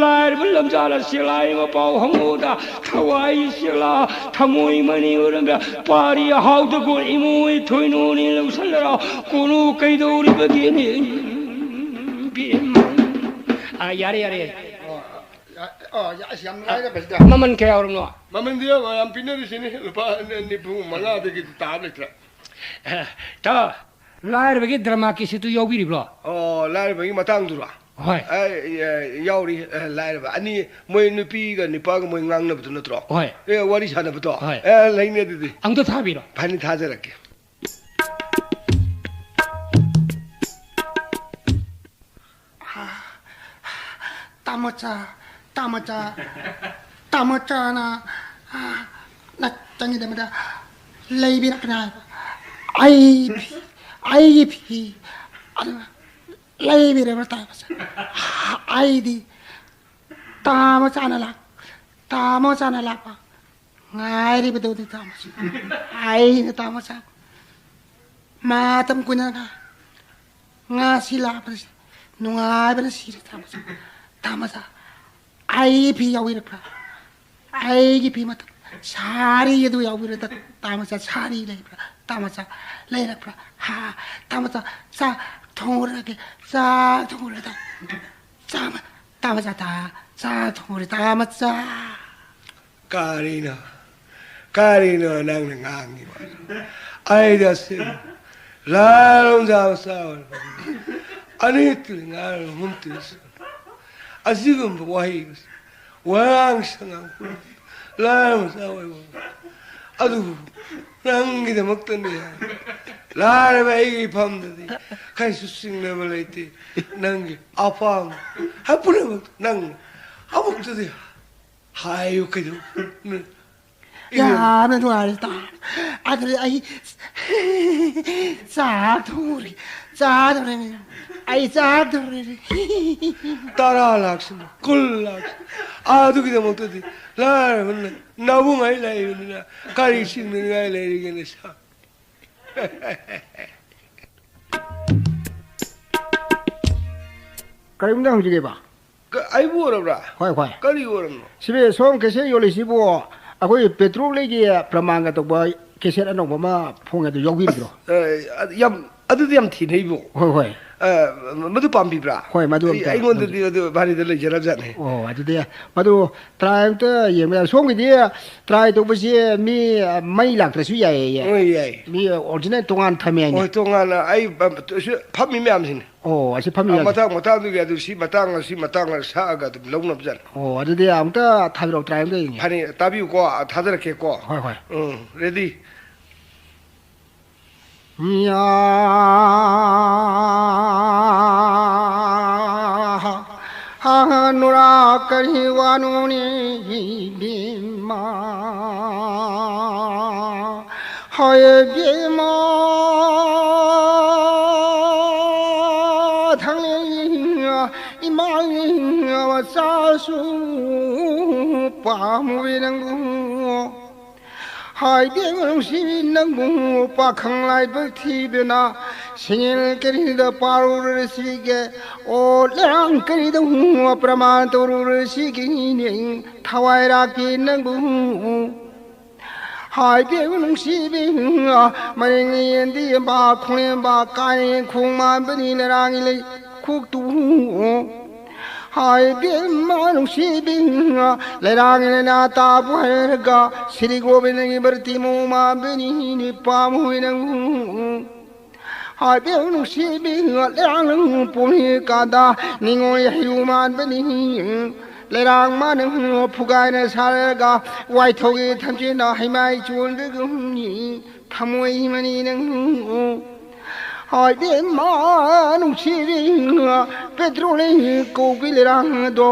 ꯂꯥꯏꯔꯕ ꯂꯝꯖꯥꯂ ꯁꯤꯒꯥꯏ ꯃꯄꯥꯎ ꯍꯪꯉꯨꯗ ꯊꯋꯥꯏ ꯁꯦꯛꯂꯥ ꯊꯃꯣꯏ ꯃꯅꯤ ꯑꯣꯏꯔꯝꯕ ꯄꯥꯔꯤ ꯍꯥꯎꯗꯒꯣ ꯏꯃꯣꯏ ꯊꯣꯏꯅꯣꯅꯤ ꯂꯧꯁꯜꯂꯔꯥꯎ ꯀꯣꯅꯨ ꯀꯩꯗꯧꯔꯤꯕꯒꯦꯅꯦ? ꯕꯦꯝꯃ꯫ ꯑ, ꯌꯥꯔꯦ, ꯌꯥꯔꯦ, ꯌꯥꯔꯦ꯫ ꯑꯣ, ꯑ, ꯑ, ꯑꯁ, ꯌꯥꯝ ꯂꯥꯏꯔꯕꯁꯤꯗ꯫ ꯃꯃꯜ ꯀꯌꯥ ꯑꯣꯏꯔꯝꯅꯣ? ꯃꯃꯜꯗꯤ ꯌꯥꯝ, ꯌꯥꯝ ꯄꯤꯅꯔꯤꯁꯤꯅꯤ, ꯂꯨꯄꯥ ꯅꯤꯐꯨ ꯃꯉꯥꯗꯒꯤ ꯇꯥꯕ ꯂꯩꯇ꯭ꯔꯦ꯫ ꯑꯦ, ꯇꯥ, ꯂꯥꯏꯔꯕꯒꯤ ꯗ꯭ꯔꯃꯥ ꯀꯤꯁꯤꯠꯇꯨ ꯌꯥꯎꯕꯤꯔꯤꯕ꯭ꯔꯣ? ꯑꯣ, ꯂꯥꯏꯔꯕꯒꯤ ꯃꯇꯥꯡꯗꯨꯔꯣ? ꯍꯣꯏ꯫ ꯑꯦ, ꯑꯦ, ꯌꯥꯎꯔꯤ, ꯑꯦ, ꯂꯥꯏꯔꯕ ꯑꯅꯤ, ꯃꯣꯏ ꯅꯨꯄꯤꯒ ꯅꯨꯄꯥꯒ ꯃꯣꯏ ꯉꯥꯡꯅꯕꯗꯨ ꯅꯠꯇ꯭ꯔꯣ? ꯍꯣꯏ꯫ ꯑꯦ, ꯋꯥꯔꯤ ꯁꯥꯟꯅꯕꯗꯣ? ꯍꯣꯏ꯫ ꯑꯦ, ꯂꯩꯅꯦ ꯑꯗꯨꯗꯤ꯫ ꯑꯝꯇ ꯊꯥꯕꯤꯔꯣ꯫ ꯐꯅꯤ, ꯊꯥꯖꯔꯛꯀꯦ꯫ ꯇꯥꯃꯣꯆꯥ, ꯇꯥꯃꯣꯆꯥ, ꯇꯥꯃꯣꯆꯥꯅ, ꯅꯆꯟꯒꯤꯗꯃꯛꯇ ꯂꯩꯕꯤꯔꯛꯀꯅꯤ ꯍꯥꯏꯕ꯫ ꯑꯩ ꯐꯤ, ꯑꯩꯒꯤ ꯐꯤ, ꯑꯗꯨ ꯂꯩꯕꯤꯔꯕ꯭ꯔꯥ ꯇꯥꯃꯣꯆꯥ? ꯑꯩꯗꯤ ꯇꯥꯃꯣꯆꯥꯅ ꯂꯥꯛ-, ꯇꯥꯃꯣꯆꯥꯅ ꯂꯥꯛꯄ ꯉꯥꯏꯔꯤꯕꯗꯨꯅꯤ ꯇꯥꯃꯣꯆꯥ꯫ ꯑꯩꯅ ꯇꯥꯃꯣꯆꯥ ꯃꯇꯝ ꯀꯨꯏꯅ ꯉꯥ-, ꯉꯥꯁꯤ ꯂꯥꯛꯄꯁꯤ ꯅꯨꯡꯉꯥꯏꯕꯅ ꯁꯤꯔꯦ ꯇꯥꯃꯣꯆꯥ꯫ ꯇꯥꯃꯣꯆꯥ, ꯑꯩꯒꯤ ꯐꯤ ꯌꯥꯎꯕꯤꯔꯛꯄ꯭ꯔꯥ? ꯑꯩꯒꯤ ꯐꯤ ꯃꯇꯝ ꯁꯥꯔꯤ ꯑꯗꯨ ꯌꯥꯎꯕꯤꯔꯛꯇ ꯇꯥꯃꯣꯆꯥ, ꯁꯥꯔꯤ ꯂꯩꯕ꯭ꯔꯥ? ꯇꯥꯃꯣꯆꯥ, ꯂꯩꯔꯛꯄ꯭ꯔꯥ? ꯍꯥ, ꯇꯥꯃꯣꯆꯥ, ꯆꯥꯛ ꯊꯣꯡꯉꯨꯔꯒꯦ, ꯆꯥꯛ ꯊꯣꯡꯉꯨꯔꯒꯦ, ꯇꯥ-, ꯆꯥꯃ-, ꯇꯥꯃꯣꯆꯥ, ꯇꯥ-, ꯆꯥꯛ ꯊꯣꯡꯉꯨꯔꯦ, ꯇꯥꯃꯣꯆꯥ꯫ ꯀꯔꯤꯅꯣ? ꯀꯔꯤꯅꯣ ꯅꯪꯅ ꯉꯥꯡꯉꯤꯕ? ꯑꯩꯗꯤ ꯑꯁꯦꯡꯕ ꯂꯥꯏꯔꯣꯡꯖꯥ ꯃꯆꯥ ꯑꯣꯏꯔꯕꯅꯤ꯫ ꯑꯅꯤ ꯇꯨꯔꯤ ꯉꯥꯏꯔꯣ, ꯑꯍꯨꯝ ꯇꯨꯔꯤ ꯁꯨꯔꯣ꯫ ꯑꯁꯤꯒꯨꯝꯕ ꯋꯥꯍꯩ ꯋꯥꯉꯥꯡ ꯁꯉꯥꯡ ꯂꯥꯏꯔ ꯃꯆꯥ ꯑꯣꯏꯕ꯫ ꯑꯗꯨꯕꯨ ꯅꯪꯒꯤꯗꯃꯛꯇꯅꯤ ꯍꯥꯏ꯫ ꯂꯥꯏꯔꯕ ꯑꯩꯒꯤ ꯏꯐꯝꯗꯗꯤ ꯀꯩꯁꯨ ꯆꯤꯡꯅꯕ ꯂꯩꯇꯦ꯫ ꯅꯪꯒꯤ ꯑꯄꯥꯝꯕ ꯍꯥꯏ ꯄꯨꯝꯅꯃꯛꯇ ꯅꯪꯅ ꯑꯃꯨꯛꯇꯗꯤ ꯍꯥꯏꯌꯨ ꯀꯩꯗꯧ-, ꯌꯥꯝꯅ ꯅꯨꯡꯉꯥꯏꯔꯦ ꯇꯥ꯫ ꯑꯗꯨꯗꯤ ꯑꯩ ꯆꯥꯛ ꯊꯣꯡꯉꯨꯔꯦ꯫ ꯆꯥꯗꯧꯔꯦꯅꯦ꯫ ꯑꯩ ꯆꯥꯗꯧꯔꯦꯅꯦ꯫ ꯇꯔꯥ ꯂꯥꯛꯁꯤꯅ, ꯀꯨꯟ ꯂꯥꯛꯁꯤꯅ꯫ ꯑꯗꯨꯒꯤꯗꯃꯛꯇꯗꯤ ꯂꯥꯏꯔꯕꯅ ꯅꯕꯨꯡ ꯑꯩ ꯂꯩꯕꯅꯤꯅ ꯀꯔꯤ ꯆꯤꯡꯅꯅꯤꯡꯉꯥꯏ ꯂꯩꯔꯤꯒꯦꯅꯦ ꯁꯥ? ꯀꯔꯤꯒꯨꯝꯗ ꯍꯪꯖꯒꯦꯕ? ꯀ-, ꯑꯩꯕꯨ ꯑꯣꯏꯔꯕ꯭ꯔꯥ? ꯍꯣꯏ, ꯍꯣꯏ꯫ ꯀꯔꯤ ꯑꯣꯏꯔꯕꯅꯣ? ꯁꯤꯕꯨ ꯁꯣꯝ ꯀꯦꯁꯦꯠ ꯌꯣꯜꯂꯤꯁꯤꯕꯨ ꯑꯩꯈꯣꯏ ꯄꯦꯇ꯭ꯔꯣꯜꯒꯤ ꯄ꯭ꯔꯃꯥꯟꯒ ꯇꯧꯕ ꯀꯦꯁꯦꯠ ꯑꯅꯧꯕ ꯑꯃ ꯐꯣꯡꯉꯦ, ꯑꯗꯨ ꯌꯥꯎꯕꯤꯔꯤꯕ꯭ꯔꯣ? ꯑꯁ, ꯑ, ꯑꯗꯨ ꯌꯥꯝ, ꯑꯗꯨꯗꯤ ꯌꯥꯝ ꯊꯤꯅꯩꯕꯣ꯫ ꯍꯣꯏ, ꯍꯣꯏ꯫ ꯑ, ꯃꯗꯨ ꯄꯥꯝꯕꯤꯕ꯭ꯔꯥ? ꯍꯣꯏ, ꯃꯗꯨ ꯑꯩ, ꯑꯝꯇ ꯑꯩꯉꯣꯟꯗꯗꯤ ꯂꯧꯖꯒꯦ꯫ ꯑꯗꯨ ꯚꯥꯔꯤꯗ ꯂꯩꯖꯔꯕꯖꯥꯠꯅꯤ꯫ ꯑꯣ, ꯑꯗꯨꯗꯤ ꯃꯗꯨ ꯇ꯭ꯔꯥꯏ ꯑꯝꯇ ꯌꯦꯡꯕ ꯌꯥꯏ꯫ ꯁꯣꯝꯒꯤꯗꯤ ꯇ꯭ꯔꯥꯏ ꯇꯧꯕꯁꯦ ꯃꯤ, ꯑ, ꯃꯩ ꯂꯥꯛꯇ꯭ꯔꯁꯨ ꯌꯥꯏꯌꯦ꯫ ꯍꯣꯏ, ꯌꯥꯏ꯫ ꯃꯤ ꯑꯣꯔꯤꯖꯤꯅꯦꯜ ꯇꯣꯉꯥꯟ ꯊꯝꯃꯦ ꯍꯥꯏꯅꯦ꯫ ꯍꯣꯏ, ꯇꯣꯉꯥꯟꯅ ꯑꯩ ꯐꯝꯃꯤ ꯃꯌꯥꯝꯁꯤꯅꯤ꯫ ꯑꯣ, ꯑꯁꯤ ꯐꯝꯃꯤ ꯑ, ꯌꯥꯗꯦ꯫ ꯃꯇꯥꯡ ꯃꯇꯥꯡꯗꯨꯒꯤ ꯑꯗꯨ ꯁꯤ ꯃꯇꯥꯡ ꯑꯁꯤ ꯃꯇꯥꯡ ꯁꯛꯑꯒ ꯑꯗꯨꯝ ꯂꯧꯅꯕꯖꯥꯠꯅꯤ꯫ ꯑꯣ, ꯑꯗꯨꯗꯤ ꯑꯃꯨꯛꯇ ꯊꯥꯕꯤꯔꯛꯑꯣ, ꯇ꯭ꯔꯥꯏ ꯑꯝꯇ ꯌꯦꯡꯒꯦ꯫ ꯐꯅꯤ, ꯇꯥꯕꯤꯌꯨꯀꯣ, ꯑ, ꯊꯥꯖꯔꯛꯀꯦꯀꯣ꯫ ꯍꯣꯏ, ꯍꯣꯏ꯫ ꯎꯝ, ꯔꯦꯗꯤ꯫ ꯌꯥ, ꯍꯥ, ꯅꯨꯔꯥ ꯀꯔꯤ ꯋꯥꯅꯣꯅꯦ ꯏꯕꯦꯝꯃ? ꯍꯣꯏ ꯏꯕꯦꯝꯃ, ꯊꯥꯡꯂꯦꯟ ꯏꯃꯥꯒꯤ ꯃꯆꯥꯁꯨ ꯄꯥꯝꯃꯨꯔꯦ ꯅꯪꯕꯨ꯫ ꯍꯥꯏꯕꯦꯝꯃ ꯅꯨꯡꯁꯤꯕꯤ ꯅꯪꯕꯨ ꯄꯥꯈꯪ ꯂꯥꯏꯕꯛ ꯊꯤꯕꯅ ꯁꯦꯟꯌꯦꯜ ꯀꯔꯤꯗ ꯄꯥꯔꯨꯔꯁꯤꯒꯦ? ꯑꯣ ꯂꯩꯔꯥꯡ ꯀꯔꯤꯗ ꯄ꯭ꯔꯃꯥꯟ ꯇꯧꯔꯨꯔꯁꯤꯒꯦ? ꯊꯋꯥꯏ ꯔꯥꯛꯄꯤ ꯅꯪꯕꯨ ꯍꯥꯏꯕꯦꯝꯃ ꯅꯨꯡꯁꯤꯕꯤ, ꯃꯔꯤꯡ ꯌꯦꯟꯗꯤ ꯑꯦꯝꯕ, ꯈꯣꯡꯂꯦꯝꯕ, ꯀꯥꯏꯔꯦꯟ ꯈꯣꯡ ꯃꯥꯟꯕꯅꯤ ꯂꯩꯔꯥꯡꯒꯤ ꯂꯩꯈꯣꯛꯇꯨ꯫ ꯍꯥꯏꯕꯦꯝꯃ ꯅꯨꯡꯁꯤꯕꯤ, ꯂꯩꯔꯥꯡꯒꯤ ꯂꯩꯅꯥ ꯇꯥꯕꯨ ꯍꯥꯏꯔꯒ, ꯁ꯭ꯔꯤ ꯒꯣꯕꯤꯟꯗꯒꯤ ꯕꯔꯇꯤ ꯃꯑꯣꯡ ꯃꯥꯟꯕꯅꯤ ꯅꯨꯄꯥ ꯃꯈꯣꯏ ꯅꯪ꯫ ꯍꯥꯏꯕꯦꯝ ꯅꯨꯡꯁꯤꯕꯤ ꯂꯩꯔꯥꯡ ꯅꯪ ꯄꯣꯛꯂꯤꯀꯥꯟꯗ ꯅꯤꯉꯣꯜ ꯍꯩꯔꯨ ꯃꯥꯟꯕꯅꯤ꯫ ꯂꯩꯔꯥꯡ ꯃꯥꯅ ꯐꯨꯒꯥꯏꯅ ꯁꯥꯔꯒ ꯋꯥꯏꯊꯧꯒꯤ ꯊꯝꯆꯦꯠꯅ ꯍꯩꯃꯥꯏ ꯆꯣꯟꯕꯒꯨꯝꯅꯤ꯫ ꯊꯃꯣꯏ ꯃꯅꯤ ꯅꯪ ꯍꯣꯏ, ꯏꯕꯦꯝꯃ ꯅꯨꯡꯁꯤꯔꯤ, ꯄꯦꯇ꯭ꯔꯣꯜ ꯀꯧꯕꯤ ꯂꯩꯔꯥꯡ ꯑꯗꯣ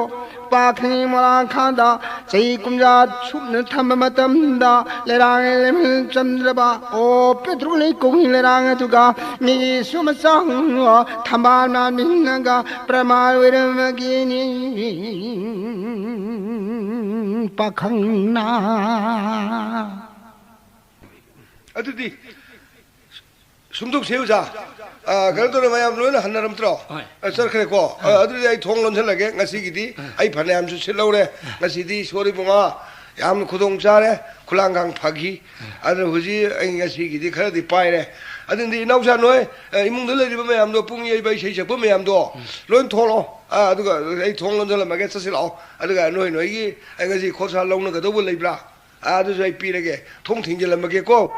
ꯄꯥꯈꯪ ꯃꯣꯏꯔꯥꯡꯈꯥꯡꯗ ꯆꯍꯤ ꯀꯨꯟꯊ꯭ꯔꯥ ꯁꯨꯞꯅ ꯊꯝꯕ ꯃꯇꯝꯗ ꯂꯩꯔꯥꯡ ꯂꯩꯃꯤꯟ ꯆꯝꯗ꯭ꯔꯕ, ꯑꯣ, ꯄꯦꯇ꯭ꯔꯣꯜ ꯀꯧꯕꯤ ꯂꯩꯔꯥꯡ ꯑꯗꯨꯒ ꯃꯤꯒꯤ ꯁꯨꯝ ꯃꯆꯥ ꯊꯝꯕꯥꯜ ꯃꯥꯟꯃꯤꯟꯅꯒ ꯄ꯭ꯔꯃꯥꯟ ꯑꯣꯏꯔꯝꯃꯒꯦꯅꯤ ꯄꯥꯈꯪꯅ꯫ ꯑꯗꯨꯗꯤ ꯁꯨꯝꯗꯧꯁꯦ ꯑꯣꯖꯥ꯫ ꯑ, ꯀꯩꯅꯣ ꯇꯧꯔꯦ, ꯃꯌꯥꯝ ꯂꯣꯏꯅ ꯍꯟꯅꯔꯝꯗ꯭ꯔꯣ? ꯍꯣꯏ꯫ ꯑ, ꯆꯠꯈ꯭ꯔꯦꯀꯣ꯫ ꯑ, ꯑꯗꯨꯗꯤ ꯑꯩ ꯊꯣꯡ ꯂꯣꯟꯁꯤꯜꯂꯒꯦ꯫ ꯉꯁꯤꯒꯤꯗꯤ ꯑꯩ ꯐꯅꯌꯥꯝꯁꯨ ꯁꯤꯠꯍꯧꯔꯦ꯫ ꯉꯁꯤꯗꯤ ꯏꯁꯣꯔ ꯏꯕꯨꯡꯉꯥ ꯌꯥꯝꯅ ꯈꯨꯗꯣꯡ ꯆꯥꯔꯦ꯫ ꯈꯨꯂꯥꯡꯒꯥꯡ ꯐꯈꯤ꯫ ꯑꯗꯨꯅ ꯍꯧꯖꯤꯛ ꯑꯩ ꯉꯁꯤꯒꯤꯗꯤ ꯈꯔꯗꯤ ꯄꯥꯏꯔꯦ꯫ ꯑꯗꯨꯗꯤ ꯏꯅꯥꯎꯆꯥ ꯅꯣꯏ, ꯑ, ꯏꯃꯨꯡꯗ ꯂꯩꯔꯤꯕ ꯃꯌꯥꯝꯗꯣ, ꯄꯨꯡ ꯌꯩꯕ, ꯏꯁꯩ ꯁꯛꯄ ꯃꯌꯥꯝꯗꯣ ꯂꯣꯏ ꯊꯣꯛꯂꯣ꯫ ꯑ, ꯑꯗꯨꯒ ꯑꯩ ꯊꯣꯡ ꯂꯣꯟꯁꯤꯜꯂꯝꯃꯒꯦ, ꯆꯠꯁꯤꯜꯂꯛꯑꯣ꯫ ꯑꯗꯨꯒ ꯅꯣꯏ ꯅꯣꯏꯒꯤ, ꯑ, ꯉꯁꯤ ꯈꯣꯔꯁꯥ ꯂꯧꯅꯒꯗꯧꯕ ꯂꯩꯕ꯭ꯔꯥ? ꯑꯥ, ꯑꯗꯨꯁꯨ ꯑꯩ ꯄꯤꯔꯒꯦ꯫ ꯊꯣꯡ ꯊꯤꯡꯖꯤꯜꯂꯝꯃꯒꯦꯀꯣ꯫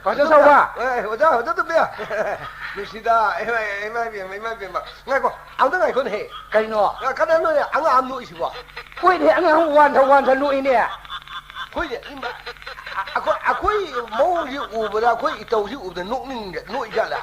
ꯑꯣꯖꯥ ꯆꯥꯎꯕ꯫ ꯑꯦ, ꯑꯣꯖꯥ, ꯑꯣꯖꯥ ꯇꯣꯝꯕꯤ꯫ ꯅꯨꯡꯁꯤꯗ, ꯏꯃꯥ, ꯏꯃꯥ ꯏꯕꯦꯝꯃ, ꯏꯃꯥ ꯏꯕꯦꯝꯃ꯫ ꯉꯥꯏꯈꯣ, ꯑꯝꯇ ꯉꯥꯏꯈꯣꯅꯦꯍꯦ꯫ ꯀꯩꯅꯣ? ꯑ, ꯀꯅꯥꯅꯣꯅꯦ ꯑꯉꯥꯡ ꯑꯃ ꯅꯣꯛꯏꯁꯤꯕꯣ? ꯍꯣꯏꯅꯦ, ꯑꯉꯥꯡ ꯋꯥꯟꯊ ꯋꯥꯟꯊ ꯅꯣꯛꯏꯅꯦ꯫ ꯍꯣꯏꯅꯦ, ꯏꯃꯥ, ꯑꯩꯈꯣꯏ, ꯑꯩꯈꯣꯏ ꯃꯑꯣꯡꯁꯤ ꯎꯕꯗ, ꯑꯩꯈꯣꯏ ꯏꯇꯧꯁꯤ ꯎꯕꯗ ꯅꯣꯛꯅꯤꯡ-, ꯅꯣꯛꯏꯖꯥꯠꯂ?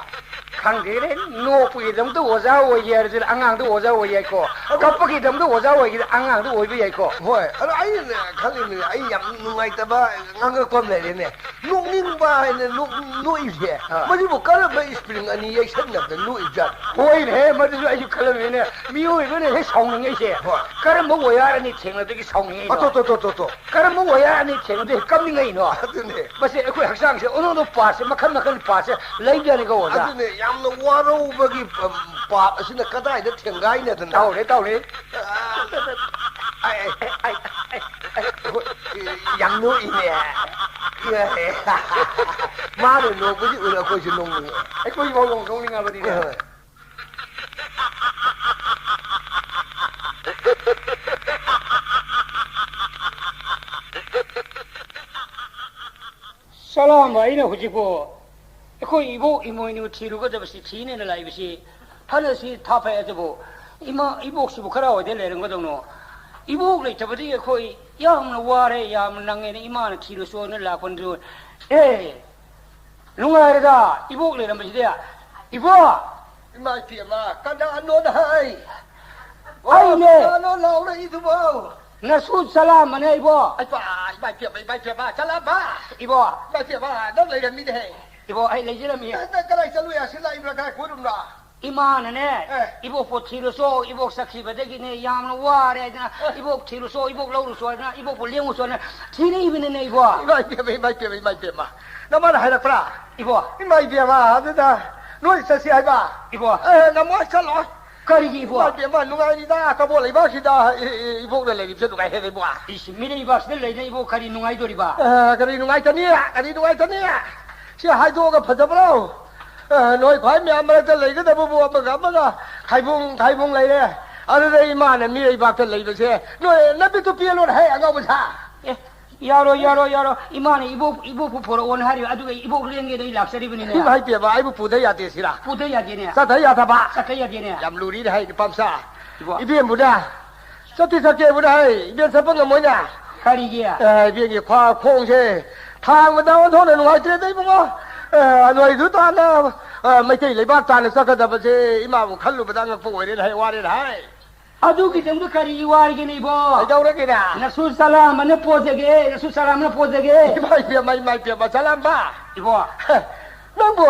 ꯈꯪꯗꯦꯅꯦ, ꯅꯣꯛꯄꯒꯤꯗꯃꯛꯇ ꯑꯣꯖꯥ ꯑꯣꯏꯒꯦ ꯍꯥꯏꯔꯁꯨ ꯑꯉꯥꯡꯗ ꯑꯣꯖꯥ ꯑꯣꯏ ꯌꯥꯏꯀꯣ, ꯀꯞꯄꯒꯤꯗꯃꯛꯇ ꯑꯣꯖꯥ ꯑꯣꯏꯒꯦ ꯑꯉꯥꯡꯗ ꯑꯣꯏꯕ ꯌꯥꯏꯀꯣ꯫ ꯍꯣꯏ, ꯑꯗꯣ ꯑꯩꯅ ꯈꯜꯂꯤꯅꯦ, ꯑꯩ ꯌꯥꯝ ꯅꯨꯡꯉꯥꯏꯇꯕ ꯉꯥꯡꯉꯛꯄ ꯑꯃ ꯂꯩꯔꯦꯅꯦ꯫ ꯅꯣꯛꯅꯤꯡꯕ ꯍꯥꯏꯅ ꯅꯣꯛ-, ꯅꯣꯛꯏꯁꯦ, ꯑꯥ꯫ ꯃꯁꯤꯕꯨ ꯀꯔꯝꯕ spring ꯑꯅꯤ ꯌꯩꯁꯟꯅꯕꯗ ꯅꯣꯛꯏꯖꯥꯠꯅꯣ? ꯍꯣꯏꯅꯦ, ꯃꯗꯨꯁꯨ ꯑꯩꯁꯨ ꯈꯜꯂꯝꯃꯤꯅꯦ꯫ ꯃꯤꯑꯣꯏꯕꯅ ꯍꯦꯛ ꯁꯥꯎꯅꯤꯡꯉꯛꯏꯁꯦ, ꯍꯣꯏ꯫ ꯀꯔꯝꯕ ꯋꯥꯌꯥꯔ ꯑꯅꯤ ꯊꯦꯡꯅꯗꯒꯤ ꯁꯥꯎꯅꯤꯡꯉꯛꯏꯅꯣ? ꯑꯇꯣ, ꯇꯣ, ꯇꯣ, ꯇꯣ, ꯇꯣ꯫ ꯀꯔꯝꯕ ꯋꯥꯌꯥꯔ ꯑꯅꯤ ꯊꯦꯡꯅꯗꯒꯤ ꯀꯞꯅꯤꯡꯉꯛꯏꯅꯣ? ꯑꯗꯨꯅꯦ꯫ ꯃꯁꯤ ꯑꯩꯈꯣꯏ ꯍꯛꯆꯥꯡꯁꯦ ꯑꯣꯟꯊꯣꯛꯅ ꯄꯥꯔꯠꯁꯦ ꯃꯈꯜ ꯃꯈꯜ ꯄꯥꯔꯠꯁꯦ ꯂꯩꯕ ꯌꯥꯅꯤꯀꯣ, ꯑꯣꯖꯥ? ꯑꯗꯨꯅꯦ, ꯌꯥꯝꯅ ꯋꯥꯔꯧꯕꯒꯤ, ꯎꯝ, ꯄꯥꯞ ꯑꯁꯤꯅ ꯀꯗꯥꯏꯗ ꯊꯦꯡꯒꯥꯏꯅꯗꯅ? ꯇꯧꯔꯦ, ꯇꯧꯔꯦ꯫ ꯑ, ꯑꯩ, ꯑꯩ, ꯑꯩ, ꯑꯩ, ꯑꯩ, ꯑꯩ, ꯌꯥꯝ ꯅꯣꯛꯏꯅꯦ꯫ ꯃꯥꯅ ꯅꯣꯛꯄꯁꯤ ꯎꯔ ꯑꯩꯈꯣꯏꯁꯨ ꯅꯣꯛꯅꯤꯡꯉꯦ꯫ ꯑꯩꯈꯣꯏꯐꯥꯎ ꯅꯣꯛꯅꯤꯡꯉꯕꯅꯤꯅꯦ꯫ ꯍꯣꯏ꯫ ꯆꯂꯥꯝꯕ ꯑꯩꯅ ꯍꯧꯖꯤꯛꯄꯨ ꯑꯩꯈꯣꯏ ꯏꯕꯣꯛ ꯏꯃꯣꯏꯅꯨ ꯊꯤꯔꯨꯒꯗꯕꯁꯤ ꯊꯤꯅꯦꯅ ꯂꯥꯛꯏꯕꯁꯤ ꯐꯅ ꯁꯤ ꯊꯥꯞꯄꯦ, ꯑꯗꯨꯕꯨ ꯏꯃꯥ ꯏꯕꯣꯛꯁꯤꯕꯨ ꯀꯔꯥꯏꯋꯥꯏꯗ ꯂꯩꯔꯝꯒꯗꯧꯅꯣ? ꯏꯕꯣꯛ ꯂꯩꯇꯕꯗꯒꯤ ꯑꯩꯈꯣꯏ ꯌꯥꯝꯅ ꯋꯥꯔꯦ, ꯌꯥꯝꯅ ꯅꯪꯉꯦꯅ ꯏꯃꯥꯅ ꯊꯤꯔꯨꯁꯣꯅ ꯂꯥꯛꯄꯅꯤ꯫ ꯑꯦ, ꯅꯨꯡꯉꯥꯏꯔꯦꯗ ꯏꯕꯣꯛ ꯂꯩꯔꯝꯕꯁꯤꯗꯤ꯫ ꯏꯕꯣꯛ! ꯏꯃꯥ ꯏꯕꯦꯝꯃ, ꯀꯅꯥꯅꯣꯅ ꯍꯥꯏ? ꯑꯣ, ꯑꯩꯅꯦ꯫ ꯀꯅꯥꯅꯣ ꯂꯥꯎꯔꯛꯏꯗꯨꯕꯣ? ꯅꯁꯨ ꯆꯂꯥꯝꯕꯅꯦ ꯏꯕꯣꯛ꯫ ꯑꯩ ꯄꯥ-, ꯏꯃꯥ ꯏꯕꯦꯝꯃ, ꯏꯃꯥ ꯏꯕꯦꯝꯃ, ꯆꯂꯥꯝꯕ! ꯏꯕꯣꯛ! ꯏꯃꯥ ꯏꯕꯦꯝꯃ, ꯅꯪ ꯂꯩꯔꯝꯃꯤꯅꯦꯍꯦ꯫ ꯏꯕꯣꯛ, ꯑꯩ ꯂꯩꯖꯔꯝꯃꯤ꯫ ꯅꯪ, ꯅꯪ ꯀꯗꯥꯏ ꯆꯠꯂꯨꯏ? ꯑꯁꯤ ꯂꯥꯛꯏꯕ꯭ꯔꯥ? ꯀꯗꯥꯏ ꯀꯣꯏꯔꯨꯝꯅꯣ? ꯏꯃꯥꯅꯅꯦ, ꯑꯦ꯫ ꯏꯕꯣꯛꯄꯨ ꯊꯤꯔꯨꯆꯣ, ꯏꯕꯣꯛ ꯆꯠꯈꯤꯕꯗꯒꯤꯅꯦ ꯌꯥꯝꯅ ꯋꯥꯔꯦ ꯍꯥꯏꯗꯅ, ꯑꯦ꯫ ꯏꯕꯣꯛ ꯊꯤꯔꯨꯆꯣ, ꯏꯕꯣꯛ ꯂꯧꯔꯨꯆꯣ ꯍꯥꯏꯗꯅ, ꯏꯕꯣꯛꯄꯨ ꯂꯦꯡꯉꯨꯆꯣꯅ ꯊꯤꯔꯛꯏꯕꯅꯤꯅꯦ ꯏꯕꯣꯛ꯫ ꯏꯃꯥ ꯏꯕꯦꯝꯃ, ꯏꯃꯥ ꯏꯕꯦꯝꯃ, ꯏꯃꯥ ꯏꯕꯦꯝꯃ꯫ ꯅꯃꯥꯅ ꯍꯥꯏꯔꯛꯄ꯭ꯔꯥ? ꯏꯕꯣꯛ꯫ ꯏꯃꯥ ꯏꯕꯦꯝꯃ, ꯑꯗꯨꯗ ꯅꯣꯏ ꯆꯠꯁꯤ ꯍꯥꯏꯕ? ꯏꯕꯣꯛ꯫ ꯑꯦ, ꯉꯝꯃꯣꯏ, ꯆꯠꯂꯣꯏ꯫ ꯀꯔꯤꯒꯤ ꯏꯕꯣꯛ? ꯏꯃꯥ ꯏꯕꯦꯝꯃ, ꯅꯨꯡꯉꯥꯏꯔꯤꯗ ꯀꯕꯣ ꯂꯩꯕꯥꯛꯁꯤꯗ, ꯏ-, ꯏ-, ꯏꯕꯣꯛꯅ ꯂꯩꯔꯤꯕꯁꯦ ꯅꯨꯡꯉꯥꯏ ꯍꯦꯜꯂꯦ ꯏꯕꯣꯛ꯫ ꯏꯁ, ꯃꯤꯔꯩꯕꯥꯛꯁꯤꯗ ꯂꯩꯅ ꯏꯕꯣꯛ ꯀꯔꯤ ꯅꯨꯡꯉꯥꯏꯗꯣꯔꯤꯕ? ꯑꯦ, ꯀꯔꯤ ꯅꯨꯡꯉꯥꯏꯇꯅꯤ? ꯀꯔꯤ ꯅꯨꯡꯉꯥꯏꯇꯅꯤ? ꯁꯤ ꯍꯥꯏꯗꯣꯛꯑꯒ ꯐꯖꯕ꯭ꯔꯣ? ꯑ, ꯅꯣꯏ ꯈ꯭ꯋꯥꯏ ꯃꯌꯥꯝ ꯃꯔꯛꯇ ꯂꯩꯒꯗꯕꯕꯨ ꯑꯃꯒ ꯑꯃꯒ ꯈꯥꯏꯕꯨꯡ ꯈꯥꯏꯕꯨꯡ ꯂꯩꯔꯦ꯫ ꯑꯗꯨꯗ ꯏꯃꯥꯅ ꯃꯤꯔꯩꯕꯥꯛꯇ ꯂꯩꯕꯁꯦ ꯅꯣꯏ ꯅꯃꯤꯠꯇꯨ ꯄꯦꯜꯂꯣꯅ ꯍꯦ, ꯑꯉꯥꯎꯕ ꯁꯥ꯫ ꯑꯦ, ꯌꯥꯔꯣꯏ, ꯌꯥꯔꯣꯏ, ꯌꯥꯔꯣꯏ꯫ ꯏꯃꯥꯅ ꯏꯕꯣꯛ, ꯏꯕꯣꯛꯄꯨ ꯄꯣꯔꯛꯑꯣꯅ ꯍꯥꯏꯔꯤꯕ, ꯑꯗꯨꯒ ꯏꯕꯣꯛ ꯂꯦꯡꯒꯦꯅ ꯑꯩ ꯂꯥꯛꯆꯔꯤꯕꯅꯤꯅꯦ꯫ ꯏꯃꯥ ꯏꯕꯦꯝꯃ, ꯑꯩꯕꯨ ꯄꯨꯗ ꯌꯥꯗꯦ ꯁꯤꯔꯥ? ꯄꯨꯗ ꯌꯥꯗꯦꯅꯦ꯫ ꯆꯠꯇ ꯌꯥꯗꯕ? ꯆꯠꯇ ꯌꯥꯗꯦꯅꯦ꯫ ꯌꯥꯝ ꯂꯨꯔꯤꯅꯦ ꯍꯥꯏ, ꯅꯨꯄꯥ ꯃꯆꯥ꯫ ꯏꯕꯣ꯫ ꯏꯕꯦꯝꯕꯨꯅꯦ, ꯆꯠꯇꯤ ꯆꯠꯀꯦꯕꯨꯗꯤ ꯍꯥꯏ, ꯏꯕꯦꯟ ꯆꯠꯄ ꯉꯝꯃꯣꯏꯅꯦ꯫ ꯀꯔꯤꯒꯤ? ꯑꯦ, ꯏꯕꯦꯟꯒꯤ ꯈ꯭ꯋꯥ-, ꯈꯣꯡꯁꯦ ꯊꯥꯡꯕꯗ ꯑꯣꯟꯊꯣꯛꯅ ꯅꯨꯡꯉꯥꯏꯇ꯭ꯔꯦꯗ ꯏꯕꯨꯡꯉꯣ꯫ ꯑꯦ, ꯅꯣꯏꯗꯨ ꯇꯥꯅ, ꯑ, ꯃꯩꯇꯩ ꯂꯩꯕꯥꯛ ꯇꯥꯅ ꯆꯠꯀꯗꯕꯁꯦ ꯏꯃꯥꯕꯨ ꯈꯜꯂꯨꯕꯗ ꯑꯉꯛꯄ ꯑꯣꯏꯔꯦꯅꯦ ꯍꯥꯏ, ꯋꯥꯔꯦꯅꯦ ꯍꯥꯏ꯫ ꯑꯗꯨꯒꯤꯗꯃꯛꯇ ꯀꯔꯤꯒꯤ ꯋꯥꯔꯤꯒꯤꯅꯦ ꯏꯕꯣ? ꯀꯩꯗꯧꯔꯒꯦꯅꯦ? ꯅꯁꯨ ꯆꯂꯥꯝꯕꯅ ꯄꯣꯖꯒꯦ, ꯅꯁꯨ ꯆꯂꯥꯝꯕꯅ ꯄꯣꯖꯒꯦ꯫ ꯏꯃꯥ ꯏꯕꯦꯝꯃ, ꯏꯃꯥ ꯏꯕꯦꯝꯃ, ꯆꯂꯥꯝꯕ꯫ ꯏꯕꯣ꯫ ꯅꯪꯕꯨ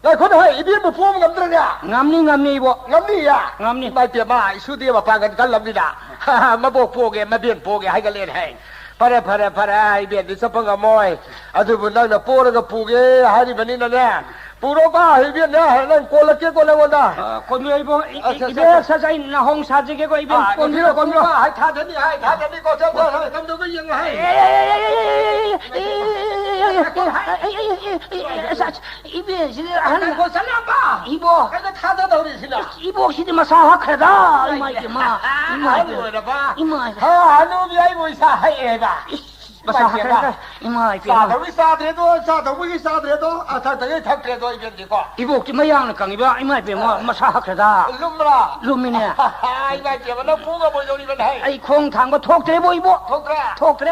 ꯉꯥꯏꯈꯣꯅꯦ ꯍꯣꯏ, ꯏꯕꯦꯝꯕꯨ ꯄꯣꯕ ꯉꯝꯗ꯭ꯔꯅꯦ? ꯉꯝꯅꯤ, ꯉꯝꯅꯤ, ꯏꯕꯣ꯫ ꯉꯝꯅꯤꯌꯦ? ꯉꯝꯅꯤ꯫ ꯏꯃꯥ ꯏꯕꯦꯝꯃ, ꯏꯁꯨꯗꯤ ꯃꯄꯥꯡꯒꯜ ꯀꯜꯂꯝꯅꯤꯅ꯫ ꯃꯕꯣꯛ ꯄꯣꯒꯦ, ꯃꯕꯦꯟ ꯄꯣꯒꯦ ꯍꯥꯏꯒꯠꯂꯦꯅꯦ ꯍꯦ꯫ ꯐꯔꯦ, ꯐꯔꯦ, ꯐꯔꯦ, ꯏꯕꯦꯟꯗꯤ ꯆꯠꯄ ꯉꯝꯃꯣꯏ꯫ ꯑꯗꯨꯕꯨ ꯅꯪꯅ ꯄꯣꯔꯒ ꯄꯨꯒꯦ ꯍꯥꯏꯔꯤꯕꯅꯤꯅꯅꯦ, ꯄꯨꯔꯣꯀꯣ, ꯏꯕꯦꯟꯅꯦ, ꯅꯪ ꯀꯣꯜꯂꯛꯀꯦꯀꯣ ꯅꯪꯉꯣꯟꯗ꯫ ꯑ, ꯀꯣꯟꯕꯤꯌꯣ, ꯏꯕꯣ, ꯏ-, ꯑ, ꯏ-, ꯁꯦ, ꯏꯕꯦ, ꯁꯦ꯫ ꯁꯠ-, ꯁꯠ-, ꯑꯩ ꯅꯥꯍꯣꯡ ꯁꯥꯖꯒꯦꯀꯣ, ꯏꯕꯦꯟ, ꯑ, ꯀꯣꯟꯕꯤꯌꯣ, ꯅꯨꯄꯤꯗꯣ ꯀꯣꯟꯕꯤꯌꯣ꯫ ꯄꯨꯔꯣꯀꯣ, ꯍꯥꯏ ꯊꯥꯖꯅꯤ, ꯍꯥꯏ ꯊꯥꯖꯅꯤ, ꯀꯣ, ꯆꯠ-, ꯆꯠ-, ꯆꯠ-, ꯀꯝꯗꯧꯕ ꯌꯦꯡꯉꯨ, ꯍꯥꯏ꯫ ꯑꯦ, ꯑꯦ, ꯑꯦ, ꯑꯦ, ꯑꯦ, ꯑꯦ, ꯑꯦ, ꯑꯦ꯫ ꯑꯩ, ꯑꯩ, ꯑꯩ, ꯑꯩ, ꯑꯩ, ꯑꯁ, ꯑꯁ, ꯏꯕꯦꯟꯁꯤꯗꯤ ꯑꯍꯟ, ꯉꯥꯏꯈꯣ, ꯆꯠꯂꯝꯕ꯫ ꯏꯕꯣꯛ, ꯀꯩꯅꯣ ꯊꯥꯗꯗꯧꯔꯤꯁꯤꯅ? ꯏꯕꯣꯛꯁꯤꯗꯤ ꯃꯁꯥ ꯍꯛꯈ꯭ꯔꯗ, ꯏꯃꯥ ꯏꯕꯦꯝꯃ, ꯏꯃꯥ ꯑꯍꯟ ꯏꯕꯦꯝꯃ, ꯑꯣꯏꯔꯕ꯫ ꯏꯃꯥ ꯏꯕꯦꯝꯃ꯫ ꯍꯥ, ꯍꯅꯨꯕꯤ ꯑꯩꯕꯨ ꯏꯁꯥ ꯍꯛꯑꯦꯕ꯫ ꯏꯁ, ꯃꯁꯥ ꯍꯛꯈ꯭ꯔꯗ, ꯏꯃꯥ ꯏꯕꯦꯝꯃ꯫ ꯆꯥꯗꯧꯒꯤ ꯆꯥꯗ꯭ꯔꯦꯗꯣ, ꯆꯥꯗꯧꯕꯒꯤ ꯆꯥꯗ꯭ꯔꯦꯗꯣ, ꯑ, ꯊꯛꯇꯧꯒꯤ ꯊꯛꯇ꯭ꯔꯦꯗꯣ, ꯏꯕꯦꯟꯗꯤꯀꯣ꯫ ꯏꯕꯣꯛꯇꯤ ꯃꯌꯥꯡꯅ ꯀꯪꯉꯤꯕ, ꯏꯃꯥ ꯏꯕꯦꯝꯃ, ꯃꯁꯥ ꯍꯛꯈ꯭ꯔꯗ꯫ ꯂꯨꯝꯕ꯭ꯔꯥ? ꯂꯨꯝꯃꯤꯅꯦ꯫ ꯏꯃꯥ ꯏꯕꯦꯝꯃ, ꯅꯪ ꯄꯨ ꯉꯝꯃꯣꯏꯗꯧꯔꯤꯕꯅꯦ ꯍꯩ꯫ ꯑꯩ ꯈꯣꯡ ꯊꯥꯡꯕ ꯊꯣꯛꯇ꯭ꯔꯦꯕꯣ, ꯏꯕꯣꯛ꯫ ꯊꯣꯛꯇ꯭ꯔꯦ? ꯊꯣꯛꯇ꯭ꯔꯦ꯫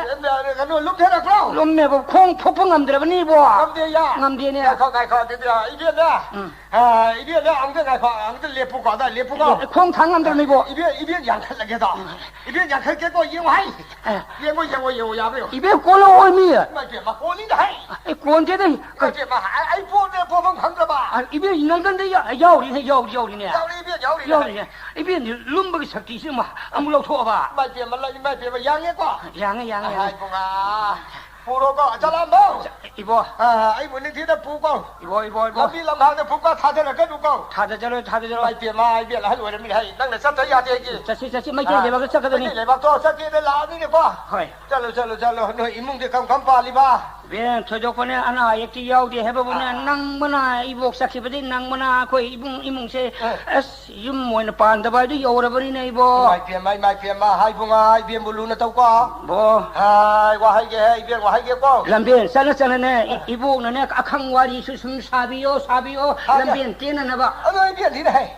ꯀꯩꯅꯣ, ꯂꯨꯝꯊꯔꯛꯄ꯭ꯔꯣ? ꯂꯨꯝꯃꯦꯕ, ꯈꯣꯡ ꯊꯣꯛꯄ ꯉꯝꯗ꯭ꯔꯕꯅꯤ, ꯏꯕꯣꯛ꯫ ꯉꯝꯗꯦꯌꯥ? ꯉꯝꯗꯦꯅꯦ꯫ ꯉꯥꯏꯈꯣ, ꯉꯥꯏꯈꯣ, ꯑꯗꯨꯗꯤ, ꯏꯕꯦꯟꯅ꯫ ꯎꯝ꯫ ꯑ, ꯏꯕꯦꯟꯅ, ꯑꯃꯨꯛꯇ ꯉꯥꯏꯈꯣ, ꯑꯃꯨꯛꯇ ꯂꯦꯞꯄꯨꯀꯣ, ꯑꯗ ꯂꯦꯞꯄꯨꯀꯣ꯫ ꯈꯣꯡ ꯊꯥꯡ ꯉꯝꯗ꯭ꯔꯕꯅꯤ, ꯏꯕꯣꯛ꯫ ꯏꯕꯦꯟ, ꯏꯕꯦꯟ ꯌꯥꯡꯈꯠꯂꯒꯦꯗꯣ꯫ ꯏꯕꯦꯟ ꯌꯥꯡꯈꯠꯀꯦꯀꯣ, ꯌꯦꯡꯉꯨ ꯍꯥꯏ꯫ ꯑꯦ꯫ ꯌꯦꯡꯉꯨ, ꯌꯦꯡꯉꯨ, ꯌꯦꯡꯉꯨ, ꯌꯥꯕ꯭ꯔꯣ? ꯏꯕꯦꯟ ꯀꯣꯜꯂꯛꯑꯣ, ꯃꯤ꯫ ꯏꯃꯥ ꯏꯕꯦꯝꯃ, ꯀꯣꯜꯂꯤꯗ ꯍꯩ꯫ ꯑꯩ ꯀꯣꯟꯗꯦꯗ꯫ ꯏꯃꯥ ꯏꯕꯦꯝꯃ, ꯑꯩ, ꯑꯩ ꯄꯣꯠꯅꯦ, ꯄꯣꯠꯐꯝ ꯈꯪꯗ꯭ꯔꯕ꯫ ꯑ, ꯏꯕꯦꯟ ꯅꯪꯒꯟꯗ ꯌꯥ-, ꯌꯥꯎꯔꯤꯅꯦ, ꯌꯥꯎꯔꯤ, ꯌꯥꯎꯔꯤꯅꯦ꯫ ꯌꯥꯎꯔꯤ, ꯏꯕꯦꯟ, ꯌꯥꯎꯔꯤ꯫ ꯌꯥꯎꯔꯤꯅꯦ꯫ ꯏꯕꯦꯟꯗꯤ ꯂꯨꯝꯕꯒꯤ ꯁꯛꯇꯤꯁꯤ ꯑꯃ ꯑꯃꯨꯛ ꯂꯧꯊꯣꯛꯑꯕ꯫ ꯏꯃꯥ ꯏꯕꯦꯝꯃ, ꯏꯃꯥ ꯏꯕꯦꯝꯃ, ꯌꯥꯡꯉꯦꯀꯣ? ꯌꯥꯡꯉꯦ, ꯌꯥꯡꯉꯦ, ꯑꯍꯥ, ꯌꯥꯡꯉꯦ꯫ ꯏꯕꯨꯡꯉꯥ꯫ ꯄꯨꯔꯣꯀꯣ, ꯆꯠꯂꯝꯕꯧ꯫ ꯏꯕꯣ꯫ ꯑ, ꯑꯩꯕꯨ ꯅꯤꯡꯊꯤꯅ ꯄꯨꯀꯣ꯫ ꯏꯕꯣ, ꯏꯕꯣ, ꯏꯕꯣ꯫ ꯂꯝꯕꯤ ꯂꯝꯍꯥꯡꯗ ꯄꯨꯀꯣ, ꯊꯥꯗꯔꯛꯀꯅꯨꯀꯣ꯫ ꯊꯥꯗꯖꯔꯣꯏ, ꯊꯥꯗꯖꯔꯣꯏ꯫ ꯏꯃꯥ ꯏꯕꯦꯝꯃ, ꯏꯕꯦꯟ ꯑꯍꯜ ꯑꯣꯏꯔꯝꯃꯤ ꯍꯩ꯫ ꯅꯪꯅ ꯆꯠꯇ ꯌꯥꯗꯦ ꯑꯩꯒꯤ꯫ ꯆꯠꯁꯤ, ꯆꯠꯁꯤ, ꯃꯩꯇꯩ ꯂꯩꯕꯥꯛꯇ ꯆꯠꯀꯗꯕꯅꯤ꯫ ꯃꯩꯇꯩ ꯂꯩꯕꯥꯛꯇꯣ ꯆꯠꯀꯦꯅ ꯂꯥꯛꯑꯅꯤꯅꯦꯀꯣ꯫ ꯍꯣꯏ꯫ ꯆꯠꯂꯨ, ꯆꯠꯂꯨ, ꯆꯠꯂꯨ꯫ ꯅꯣꯏ ꯏꯃꯨꯡꯗꯤ ꯀꯔꯝ ꯀꯔꯝ ꯄꯥꯜꯂꯤꯕ? ꯏꯕꯦꯟ, ꯊꯣꯏꯗꯣꯛꯄꯅꯦ ꯑꯅꯥ ꯑꯌꯦꯛꯇꯤ ꯌꯥꯎꯗꯦ ꯍꯥꯏꯕꯕꯨꯅꯦ, ꯑꯥ꯫ ꯅꯪꯕꯅ ꯏꯕꯣꯛ ꯆꯠꯈꯤꯕꯗꯤ ꯅꯪꯕꯅ ꯑꯩꯈꯣꯏ ꯏꯕꯨꯡ ꯏꯃꯨꯡꯁꯦ, ꯑꯦ꯫ ꯑꯁ, ꯌꯨꯝ ꯑꯣꯏꯅ ꯄꯥꯟꯗꯕ ꯍꯥꯏꯗꯨ ꯌꯧꯔꯕꯅꯤꯅꯦ, ꯏꯕꯣ꯫ ꯏꯃꯥ ꯏꯕꯦꯝꯃ, ꯏꯃꯥ ꯏꯕꯦꯝꯃ, ꯍꯥꯏ ꯏꯕꯨꯡꯉꯣ, ꯏꯕꯦꯟꯕꯨ ꯂꯨꯅ ꯇꯧꯀꯣ꯫ ꯕꯣ꯫ ꯍꯥꯏ, ꯋꯥꯍꯩꯒꯦ, ꯏꯕꯦꯟ ꯋꯥꯍꯩꯒꯦꯀꯣ꯫ ꯂꯝꯕꯦꯟ ꯆꯠꯅ ꯆꯠꯅꯅꯦ, ꯏ-, ꯏꯕꯣꯛꯅꯅꯦ, ꯑꯈꯪ ꯋꯥꯔꯤꯁꯨ ꯁꯨꯝ ꯁꯥꯕꯤꯌꯣ, ꯁꯥꯕꯤꯌꯣ, ꯍꯥꯏ, ꯂꯝꯕꯦꯟ ꯇꯦꯟꯅꯅꯕ꯫ ꯑꯗꯣ ꯏꯕꯦꯟꯗꯤꯅꯦ, ꯍꯩ,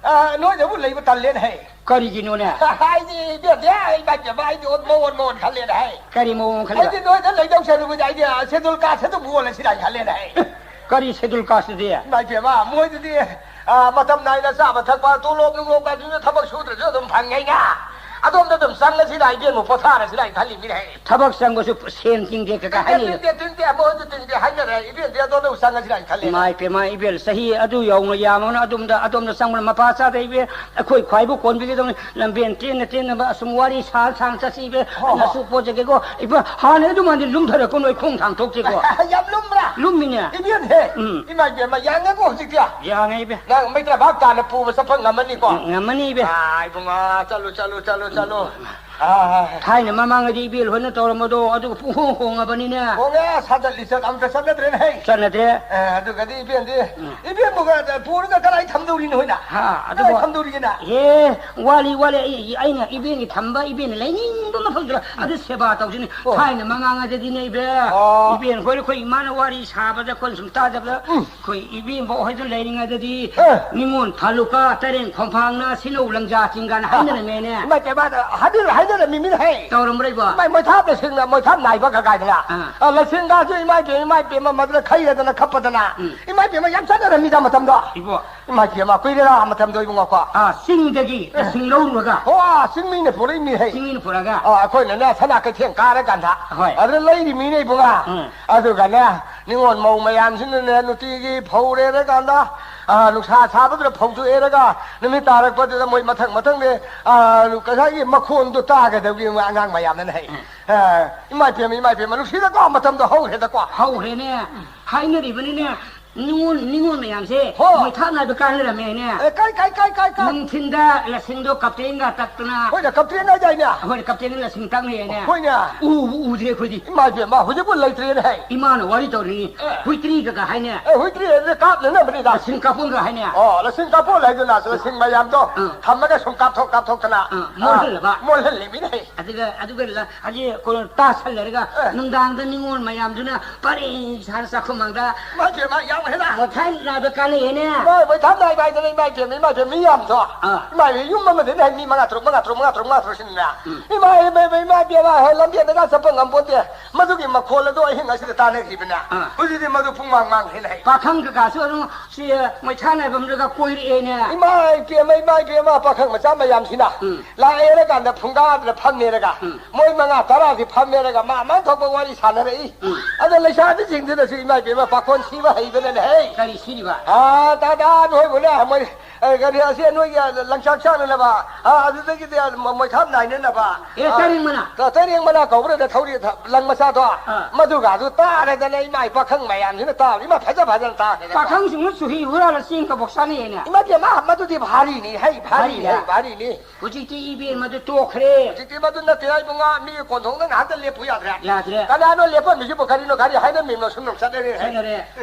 ꯑ, ꯅꯣꯏꯗꯕꯨ ꯂꯩꯕ ꯇꯜꯂꯦꯅꯦ, ꯍꯩ꯫ ꯀꯔꯤꯒꯤꯅꯣꯅꯦ? ꯍꯥꯏꯗꯤ, ꯏꯕꯦꯟꯗꯤ, ꯑꯩ ꯏꯃꯥ ꯏꯕꯦꯝꯃ, ꯑꯩꯗꯤ ꯑꯣꯟ-, ꯃꯑꯣꯟ ꯃꯑꯣꯟ ꯈꯜꯂꯦꯅꯦ, ꯍꯩ꯫ ꯀꯔꯤ ꯃꯑꯣꯡ ꯈꯜꯂꯤꯕ? ꯑꯩꯗꯤ ꯅꯣꯏꯗ ꯂꯩꯗꯧ ꯁꯔꯨꯛꯄꯨꯗꯤ ꯑꯩꯗꯤ, ꯑ, ꯁꯦꯗꯨꯜ ꯀꯥꯁ ꯑꯗꯨꯝ ꯑꯣꯜꯂꯁꯤꯔꯥ ꯈꯜꯂꯦꯅꯦ, ꯍꯩ꯫ ꯀꯔꯤ ꯁꯦꯗꯨꯜ ꯀꯥꯁꯇꯗꯤ? ꯏꯃꯥ ꯏꯕꯦꯝꯃ, ꯃꯣꯏꯗꯗꯤ, ꯑ, ꯃꯇꯝ ꯅꯥꯏꯅ ꯆꯥꯕ ꯊꯛꯄ, ꯇꯣꯂꯣꯞ ꯅꯨꯡꯂꯣꯞ ꯀꯥꯏꯗꯨꯅ ꯊꯕꯛ ꯁꯨꯗ꯭ꯔꯁꯨ ꯑꯗꯨꯝ ꯐꯪꯉꯩꯅ꯫ ꯑꯗꯣꯝꯗ ꯑꯗꯨꯝ ꯆꯪꯉꯁꯤꯔꯥ, ꯏꯕꯦꯝꯃ, ꯄꯣꯊꯥꯔꯁꯤꯔꯥ ꯍꯥꯏꯅ ꯈꯜꯂꯤꯕꯅꯤꯅꯦ꯫ ꯊꯕꯛ ꯆꯪꯕꯁꯨ ꯁꯦꯟ ꯇꯤꯡꯗꯦ ꯀꯀꯥ ꯍꯥꯏꯅꯩ꯫ ꯇꯤꯡꯗꯦ, ꯇꯤꯡꯗꯦ, ꯃꯣꯏꯗꯤ ꯇꯤꯡꯗꯦ ꯍꯥꯏꯅꯔꯦ꯫ ꯏꯕꯦꯟꯗꯤ ꯑꯗꯣꯝꯗ ꯑꯃꯨꯛ ꯆꯪꯉꯁꯤꯔꯥ ꯍꯥꯏꯅ ꯈꯜꯂꯤꯅꯦ꯫ ꯏꯃꯥ ꯏꯄꯦꯝꯃ, ꯏꯕꯦꯜ, ꯆꯍꯤ ꯑꯗꯨ ꯌꯧꯅ ꯌꯥꯝꯃꯕꯅ ꯑꯗꯣꯝꯗ, ꯑꯗꯣꯝꯗ ꯆꯪꯕꯅ ꯃꯄꯥ ꯆꯥꯗꯦ, ꯏꯕꯦꯜ꯫ ꯑꯩꯈꯣꯏ ꯈ꯭ꯋꯥꯏꯕꯨ ꯀꯣꯟꯕꯤꯒꯗꯧꯅꯤ꯫ ꯂꯝꯕꯦꯟ ꯇꯦꯟꯅ ꯇꯦꯟꯅꯕ ꯑꯁꯨꯝ ꯋꯥꯔꯤ ꯁꯥ ꯁꯥꯅ ꯆꯠꯁꯤ, ꯏꯕꯦꯜ꯫ ꯍꯣ, ꯍꯣ꯫ ꯅꯁꯨ ꯄꯣꯠ ꯆꯩꯒꯦꯀꯣ꯫ ꯏꯕꯦꯜ, ꯍꯥꯟꯅ ꯑꯗꯨꯃꯥꯏꯅ ꯂꯨꯝꯊꯔꯛꯀꯅꯨ, ꯑꯩ ꯈꯣꯡ ꯊꯥꯡ ꯊꯣꯛꯇꯦꯀꯣ꯫ ꯌꯥꯝ ꯂꯨꯝꯕ꯭ꯔꯥ? ꯂꯨꯝꯃꯤꯅꯦ꯫ ꯏꯕꯦꯜ, ꯍꯦ꯫ ꯎꯝ꯫ ꯏꯃꯥ ꯏꯕꯦꯝꯃ, ꯌꯥꯡꯉꯦꯀꯣ ꯍꯧꯖꯤꯛꯇꯤ꯫ ꯌꯥꯡꯉꯦ, ꯏꯕꯦꯜ꯫ ꯅꯪ ꯃꯩꯇ꯭ꯔꯥ ꯚꯥꯞ ꯇꯥꯅ ꯄꯨꯕ ꯆꯠꯄ ꯉꯝꯃꯅꯤꯀꯣ? ꯉꯝꯃꯅꯤ, ꯏꯕꯦꯜ꯫ ꯑꯥ, ꯏꯕꯨꯡꯉꯣ, ꯆꯠꯂꯨ, ꯆꯠꯂꯨ, ꯆꯠꯂꯨ, ꯆꯠꯂꯨ꯫ ꯑꯥ꯫ ꯊꯥꯏꯅ ꯃꯃꯥꯡꯉꯩꯗꯤ ꯏꯕꯦꯜ ꯍꯣꯏꯅ ꯇꯧꯔꯝꯕꯗꯣ ꯑꯗꯨꯒ ꯄꯨꯡꯍꯣꯡ ꯍꯣꯡꯉꯕꯅꯤꯅꯦ꯫ ꯍꯣꯡꯉꯦ, ꯁꯥꯖꯠ ꯂꯤꯆꯠ ꯑꯝꯇ ꯆꯠꯅꯗ꯭ꯔꯦꯅꯦ ꯍꯩ꯫ ꯆꯠꯅꯗ꯭ꯔꯦ꯫ ꯑꯦ, ꯑꯗꯨꯒꯗꯤ ꯏꯕꯦꯟꯗꯤ, ꯎꯝ꯫ ꯏꯕꯦꯟꯕꯨꯒ ꯄꯨꯔꯒ ꯀꯗꯥꯏ ꯊꯝꯗꯧꯔꯤꯅꯣ ꯍꯣꯏꯅ? ꯍꯥ, ꯀꯗꯥꯏ ꯑꯗꯨꯕꯨ ꯊꯝꯗꯧꯔꯤꯒꯦꯅ? ꯑꯦ, ꯋꯥꯠꯂꯤ, ꯋꯥꯠꯂꯤ꯫ ꯑꯩ, ꯑꯩꯅ ꯏꯕꯦꯟꯒꯤ ꯊꯝꯕ, ꯏꯕꯦꯟꯅ ꯂꯩꯅꯤꯡꯕ ꯃꯐꯝꯗꯨꯗ ꯑꯗꯨ ꯁꯦꯕꯥ ꯇꯧꯁꯤꯅꯤ꯫ ꯑꯣ꯫ ꯊꯥꯏꯅ ꯃꯃꯥꯡꯉꯩꯗꯗꯤꯅꯦ ꯏꯕꯦꯟ, ꯑꯣ꯫ ꯏꯕꯦꯟ ꯍꯣꯏ ꯑꯩꯈꯣꯏ ꯏꯃꯥꯅ ꯋꯥꯔꯤ ꯁꯥꯕꯗ ꯑꯩꯈꯣꯏꯅ ꯁꯨꯝ ꯇꯥꯖꯕꯗ ꯎꯝ꯫ ꯑꯩꯈꯣꯏ ꯏꯕꯦꯝꯕ ꯍꯣꯏꯗꯨ ꯂꯩꯔꯤꯉꯩꯗꯗꯤ ꯑ꯫ ꯅꯤꯉꯣꯜ ꯐꯥꯂꯨꯀ, ꯇꯔꯦꯡ ꯈꯣꯡꯐꯥꯡꯅ, ꯁꯤꯅꯧ ꯂꯪꯖꯥ ꯆꯤꯡꯒꯥꯅ ꯍꯥꯏꯅꯔꯝꯃꯦꯅꯦ꯫ ꯏꯃꯥ ꯏꯇꯦꯕ, ꯍꯥꯏꯅ-, ꯍꯥꯏꯅꯔꯝꯃꯤ ꯃꯤꯅ ꯍꯩ꯫ ꯇꯧꯔꯝꯕ꯭ꯔꯣ ꯏꯕꯣ? ꯏꯃꯥ ꯃꯣꯏꯊꯥꯞ ꯂꯁꯤꯡꯅ, ꯃꯣꯏꯊꯥꯞ ꯅꯥꯏꯕ ꯀꯀꯥꯏꯗꯅ꯫ ꯑꯥ꯫ ꯑ, ꯂꯁꯤꯡꯒꯥꯁꯨ ꯏꯃꯥ ꯏꯕꯦꯝ, ꯏꯃꯥ ꯏꯕꯦꯝꯃ ꯃꯗꯨꯗ ꯈꯩꯔꯗꯅ ꯈꯞꯄꯗꯅ꯫ ꯎꯝ꯫ ꯏꯃꯥ ꯏꯕꯦꯝꯃ ꯌꯥꯝ ꯆꯠꯅꯔꯝꯃꯤꯗ ꯃꯇꯝꯗꯣ꯫ ꯏꯕꯣ꯫ ꯏꯃꯥ ꯏꯕꯦꯝꯃ ꯀꯨꯏꯔꯦꯗ ꯃꯇꯝꯗꯣ ꯏꯕꯨꯡꯉꯣꯀꯣ꯫ ꯑꯥ, ꯆꯤꯡꯗꯒꯤ ꯑꯦ꯫ ꯂꯁꯤꯡ ꯂꯧꯔꯨꯔꯒ꯫ ꯍꯣ, ꯑꯥ, ꯆꯤꯡꯃꯤꯅ ꯄꯨꯔꯛꯏ ꯃꯤ ꯍꯩ꯫ ꯆꯤꯡꯃꯤꯅ ꯄꯨꯔꯛꯑꯒ꯫ ꯑꯥ, ꯑꯩꯈꯣꯏꯅꯅꯦ ꯁꯅꯥ ꯀꯩꯊꯦꯜ ꯀꯥꯔꯀꯥꯟꯗ꯫ ꯍꯣꯏ꯫ ꯑꯗꯨꯗ ꯂꯩꯔꯤ ꯃꯤꯅꯦ ꯏꯕꯨꯡꯉꯣ꯫ ꯎꯝ꯫ ꯑꯗꯨꯒꯅꯦ ꯅꯤꯉꯣꯜ ꯃꯧ ꯃꯌꯥꯝꯁꯤꯅꯅꯦ ꯅꯨꯡꯇꯤꯒꯤ ꯐꯧ ꯔꯦꯔꯀꯥꯟꯗ, ꯑ, ꯅꯨꯡꯁꯥ ꯁꯥꯕꯗꯨꯗ ꯐꯧꯗꯣꯛꯑꯦꯔꯒ ꯅꯨꯃꯤꯠ ꯇꯥꯔꯛꯄꯗꯨꯗ ꯃꯣꯏ ꯃꯊꯪ ꯃꯊꯪꯅꯦ, ꯑ, ꯉꯁꯥꯏꯒꯤ ꯃꯈꯣꯟꯗꯣ ꯇꯥꯒꯗꯕꯒꯤ ꯃꯣꯏ ꯑꯉꯥꯡ ꯃꯌꯥꯝꯅꯅꯦ ꯍꯩ꯫ ꯎꯝ꯫ ꯑ, ꯏꯃꯥ ꯏꯄꯦꯝꯃ, ꯏꯃꯥ ꯏꯄꯦꯝꯃ, ꯅꯨꯡꯁꯤꯗꯀꯣ ꯃꯇꯝꯗꯣ ꯍꯧꯈ꯭ꯔꯦꯗꯀꯣ꯫ ꯍꯧꯈ꯭ꯔꯦꯅꯦ꯫ ꯍꯥꯏꯅꯔꯤꯕꯅꯤꯅꯦ꯫ ꯅꯤꯉꯣꯜ, ꯅꯤꯉꯣꯜ ꯃꯌꯥꯝꯁꯦ ꯍꯣ꯫ ꯃꯣꯏ ꯊꯥꯞꯅ ꯍꯥꯏꯕ ꯀꯥꯟꯅꯔꯝꯃꯦꯅꯦ꯫ ꯑꯦ, ꯀꯥꯏ, ꯀꯥꯏ, ꯀꯥꯏ, ꯀꯥꯏ, ꯀꯥꯏ? ꯅꯨꯡꯊꯤꯟꯗ ꯂꯁꯤꯡꯗꯣ ꯀꯞꯇꯦꯟꯒ ꯇꯛꯇꯅ꯫ ꯍꯣꯏꯅꯦ, ꯀꯞꯇꯦꯟ ꯍꯥꯏꯗꯥꯏꯅꯦ? ꯍꯣꯏꯅꯦ, ꯀꯞꯇꯦꯟꯒ ꯂꯁꯤꯡ ꯇꯛꯅꯩꯅꯦ꯫ ꯍꯣꯏꯅꯦ꯫ ꯎꯕꯨ ꯎꯗ꯭ꯔꯦ ꯑꯩꯈꯣꯏꯗꯤ꯫ ꯏꯃꯥ ꯏꯕꯦꯝꯃ, ꯍꯧꯖꯤꯛꯄꯨ ꯂꯩꯇ꯭ꯔꯦꯅꯦ ꯍꯩ꯫ ꯏꯃꯥꯅ ꯋꯥꯔꯤ ꯇꯧꯔꯤꯅꯤ꯫ ꯑꯦ꯫ ꯍꯨꯏꯇ꯭ꯔꯤꯒ ꯀ ꯍꯥꯏꯅꯦ꯫ ꯑꯦ, ꯍꯨꯏꯇ꯭ꯔꯤ ꯍꯥꯏꯗꯤ ꯀꯥꯞꯅꯅꯕꯅꯤꯗ꯫ ꯂꯁꯤꯡ ꯀꯥꯞꯄꯣꯟꯒ ꯍꯥꯏꯅꯦ꯫ ꯑꯣ, ꯂꯁꯤꯡ ꯀꯥꯞꯄꯣꯟ ꯍꯥꯏꯗꯨꯅ ꯂꯁꯤꯡ ꯃꯌꯥꯝꯗꯣ ꯑꯥ꯫ ꯊꯝꯃꯒ ꯁꯨꯝ ꯀꯥꯞꯊꯣꯛ ꯀꯥꯞꯊꯣꯛꯇꯅ, ꯑꯥ, ꯑꯥ, ꯃꯣꯜꯍꯜꯂꯕ꯫ ꯃꯣꯜꯍꯜꯂꯤꯃꯤꯅꯦ ꯍꯩ꯫ ꯑꯗꯨꯒ, ꯑꯗꯨꯒ ꯂ-, ꯍꯧꯖꯤꯛ ꯀꯩꯅꯣ ꯇꯥꯁꯜꯂꯔꯒ ꯑꯦ꯫ ꯅꯨꯡꯗꯥꯡꯗ ꯅꯤꯉꯣꯜ ꯃꯌꯥꯝꯗꯨꯅ ꯄꯔꯦꯡ ꯁꯥꯅ ꯆꯥꯛꯈꯨꯝꯃꯥꯡꯗ ꯏꯃꯥ ꯏꯕꯦꯝꯃ, ꯌꯥꯝ ꯍꯦꯟꯅ ꯃꯣꯏꯊꯥꯏ ꯅꯥꯏꯕ ꯀꯥꯟꯅꯩꯌꯦꯅꯦ꯫ ꯃꯣꯏ ꯃꯣꯏꯊꯥꯞ ꯅꯥꯏꯕ ꯍꯥꯏꯗꯅ ꯏꯃꯥ ꯏꯕꯦꯝꯃ, ꯏꯃꯥ ꯏꯕꯦꯝꯃ, ꯃꯤ ꯌꯥꯝꯗꯣ꯫ ꯑꯥ꯫ ꯏꯃꯥ ꯏꯕꯦꯝꯃ, ꯌꯨꯝ ꯑꯃꯗ ꯍꯥꯏ ꯃꯤ ꯃꯉꯥ ꯇꯔꯨꯛ, ꯃꯉꯥ ꯇꯔꯨꯛ, ꯃꯉꯥ ꯇꯔꯨꯛ, ꯃꯉꯥ ꯇꯔꯨꯛ ꯁꯤꯟꯅ꯫ ꯎꯝ꯫ ꯏꯃꯥ ꯏꯕꯦꯝꯃ, ꯏꯃꯥ ꯏꯕꯦꯝꯃ, ꯍꯣꯏ ꯂꯝꯕꯦꯟꯗꯒ ꯆꯠꯄ ꯉꯝꯄꯣꯟꯇꯦ꯫ ꯃꯗꯨꯒꯤ ꯃꯈꯣꯜ ꯑꯗꯣ ꯑꯍꯤꯡ ꯑꯁꯤꯗ ꯇꯥꯟꯅꯈꯤꯕꯅ꯫ ꯑꯥ꯫ ꯍꯧꯖꯤꯛꯇꯤ ꯃꯗꯨ ꯄꯨꯡꯃꯥꯡ ꯃꯥꯡꯈ꯭ꯔꯦꯅꯦ ꯍꯩ꯫ ꯄꯥꯈꯪ ꯀꯀꯥꯁꯨ ꯑꯗꯨꯝ ꯁꯤ ꯃꯣꯏꯊꯥ ꯅꯥꯏꯐꯝꯗꯨꯗ ꯀꯣꯏꯔꯛꯑꯦꯅꯦ꯫ ꯏꯃꯥ ꯏꯕꯦꯝꯃ, ꯏꯃꯥ ꯏꯕꯦꯝꯃ, ꯄꯥꯈꯪ ꯃꯆꯥ ꯃꯌꯥꯝꯁꯤꯅ꯫ ꯎꯝ꯫ ꯂꯥꯛꯑꯦꯅ ꯀꯥꯟꯗ ꯐꯨꯡꯒꯥꯗꯅ ꯐꯝꯃꯦꯔꯒ꯫ ꯎꯝ꯫ ꯃꯣꯏ ꯃꯉꯥ ꯇꯔꯥꯁꯤ ꯐꯝꯃꯦꯔꯒ ꯃꯥ ꯃꯥ ꯊꯣꯛꯄ ꯋꯥꯔꯤ ꯁꯥꯟꯅꯔꯛꯏ꯫ ꯎꯝ꯫ ꯑꯗ ꯂꯩꯁꯥꯕꯤꯁꯤꯡꯗꯨꯅꯁꯨ ꯏꯃꯥ ꯏꯕꯦꯝꯃ ꯄꯥꯈꯣꯟ ꯁꯤꯕ ꯍꯩꯕꯅ ꯍꯩ꯫ ꯀꯔꯤ ꯁꯤꯔꯤꯕ? ꯑꯥ, ꯇꯥ, ꯇꯥ, ꯅꯣꯏꯕꯨꯅꯦ, ꯃꯣꯏ, ꯑꯦ, ꯀꯔꯤ, ꯑꯁꯤ ꯅꯣꯏꯒꯤ ꯂꯪꯆꯥꯛ ꯆꯥꯛꯅꯅꯕ, ꯑꯥ, ꯑꯗꯨꯗꯒꯤꯗꯤ ꯃ-, ꯃꯣꯏꯊꯥꯞ ꯅꯥꯏꯅꯅꯕ, ꯑꯦ, ꯑꯥ, ꯇꯔꯦꯡ ꯃꯅꯥ꯫ ꯇ-, ꯇꯔꯦꯡ ꯃꯅꯥ ꯀꯧꯕ꯭ꯔꯥ ꯊꯧꯔꯤ ꯊ-, ꯂꯪ ꯃꯆꯥꯗꯣ? ꯑꯥ꯫ ꯃꯗꯨꯒꯥꯗꯨ ꯇꯥꯔꯦꯗꯅ ꯏꯃꯥ ꯏ ꯄꯥꯈꯪ ꯃꯌꯥꯝꯁꯤꯅ ꯇꯥꯕ, ꯏꯃꯥ ꯐꯖ ꯐꯖꯅ ꯇꯥꯈ꯭ꯔꯦꯗ꯫ ꯄꯥꯈꯪꯁꯤꯡꯅ ꯆꯨꯍꯤ ꯍꯨꯔꯥꯜꯂ ꯆꯦꯡ ꯀꯕꯣꯛ ꯆꯥꯅꯩꯌꯦꯅꯦ꯫ ꯏꯃꯥ ꯕꯦꯝꯃ, ꯃꯗꯨꯗꯤ ꯚꯥꯔꯤꯅꯤ, ꯍꯩ, ꯚꯥꯔꯤꯅꯤ, ꯚꯥꯔꯤꯅꯦ꯫ ꯍꯩ, ꯚꯥꯔꯤꯅꯤ꯫ ꯍꯧꯖꯤꯛꯇꯤ ꯏꯕꯦꯝꯃꯗꯨ ꯇꯣꯛꯈ꯭ꯔꯦ꯫ ꯍꯧꯖꯤꯛꯇꯤ ꯃꯗꯨ ꯅꯠꯇꯦ, ꯏꯕꯨꯡꯉꯣ, ꯃꯤꯒꯤ ꯀꯣꯟꯊꯣꯡꯗ ꯉꯥꯏꯍꯥꯛꯇ ꯂꯦꯞꯄꯨ ꯌꯥꯗ꯭ꯔꯦ? ꯌꯥꯗ꯭ꯔꯦ꯫ ꯀꯅꯥꯅꯣ ꯂꯦꯞꯄꯝꯃꯤꯁꯤꯕꯨ? ꯀꯔꯤꯅꯣ? ꯒꯥꯔꯤ ꯍꯥꯏꯅ ꯃꯤꯡꯅꯣ ꯁꯨꯝ ꯆꯠꯅꯔꯦ꯫ ꯆꯠꯅꯔꯦ꯫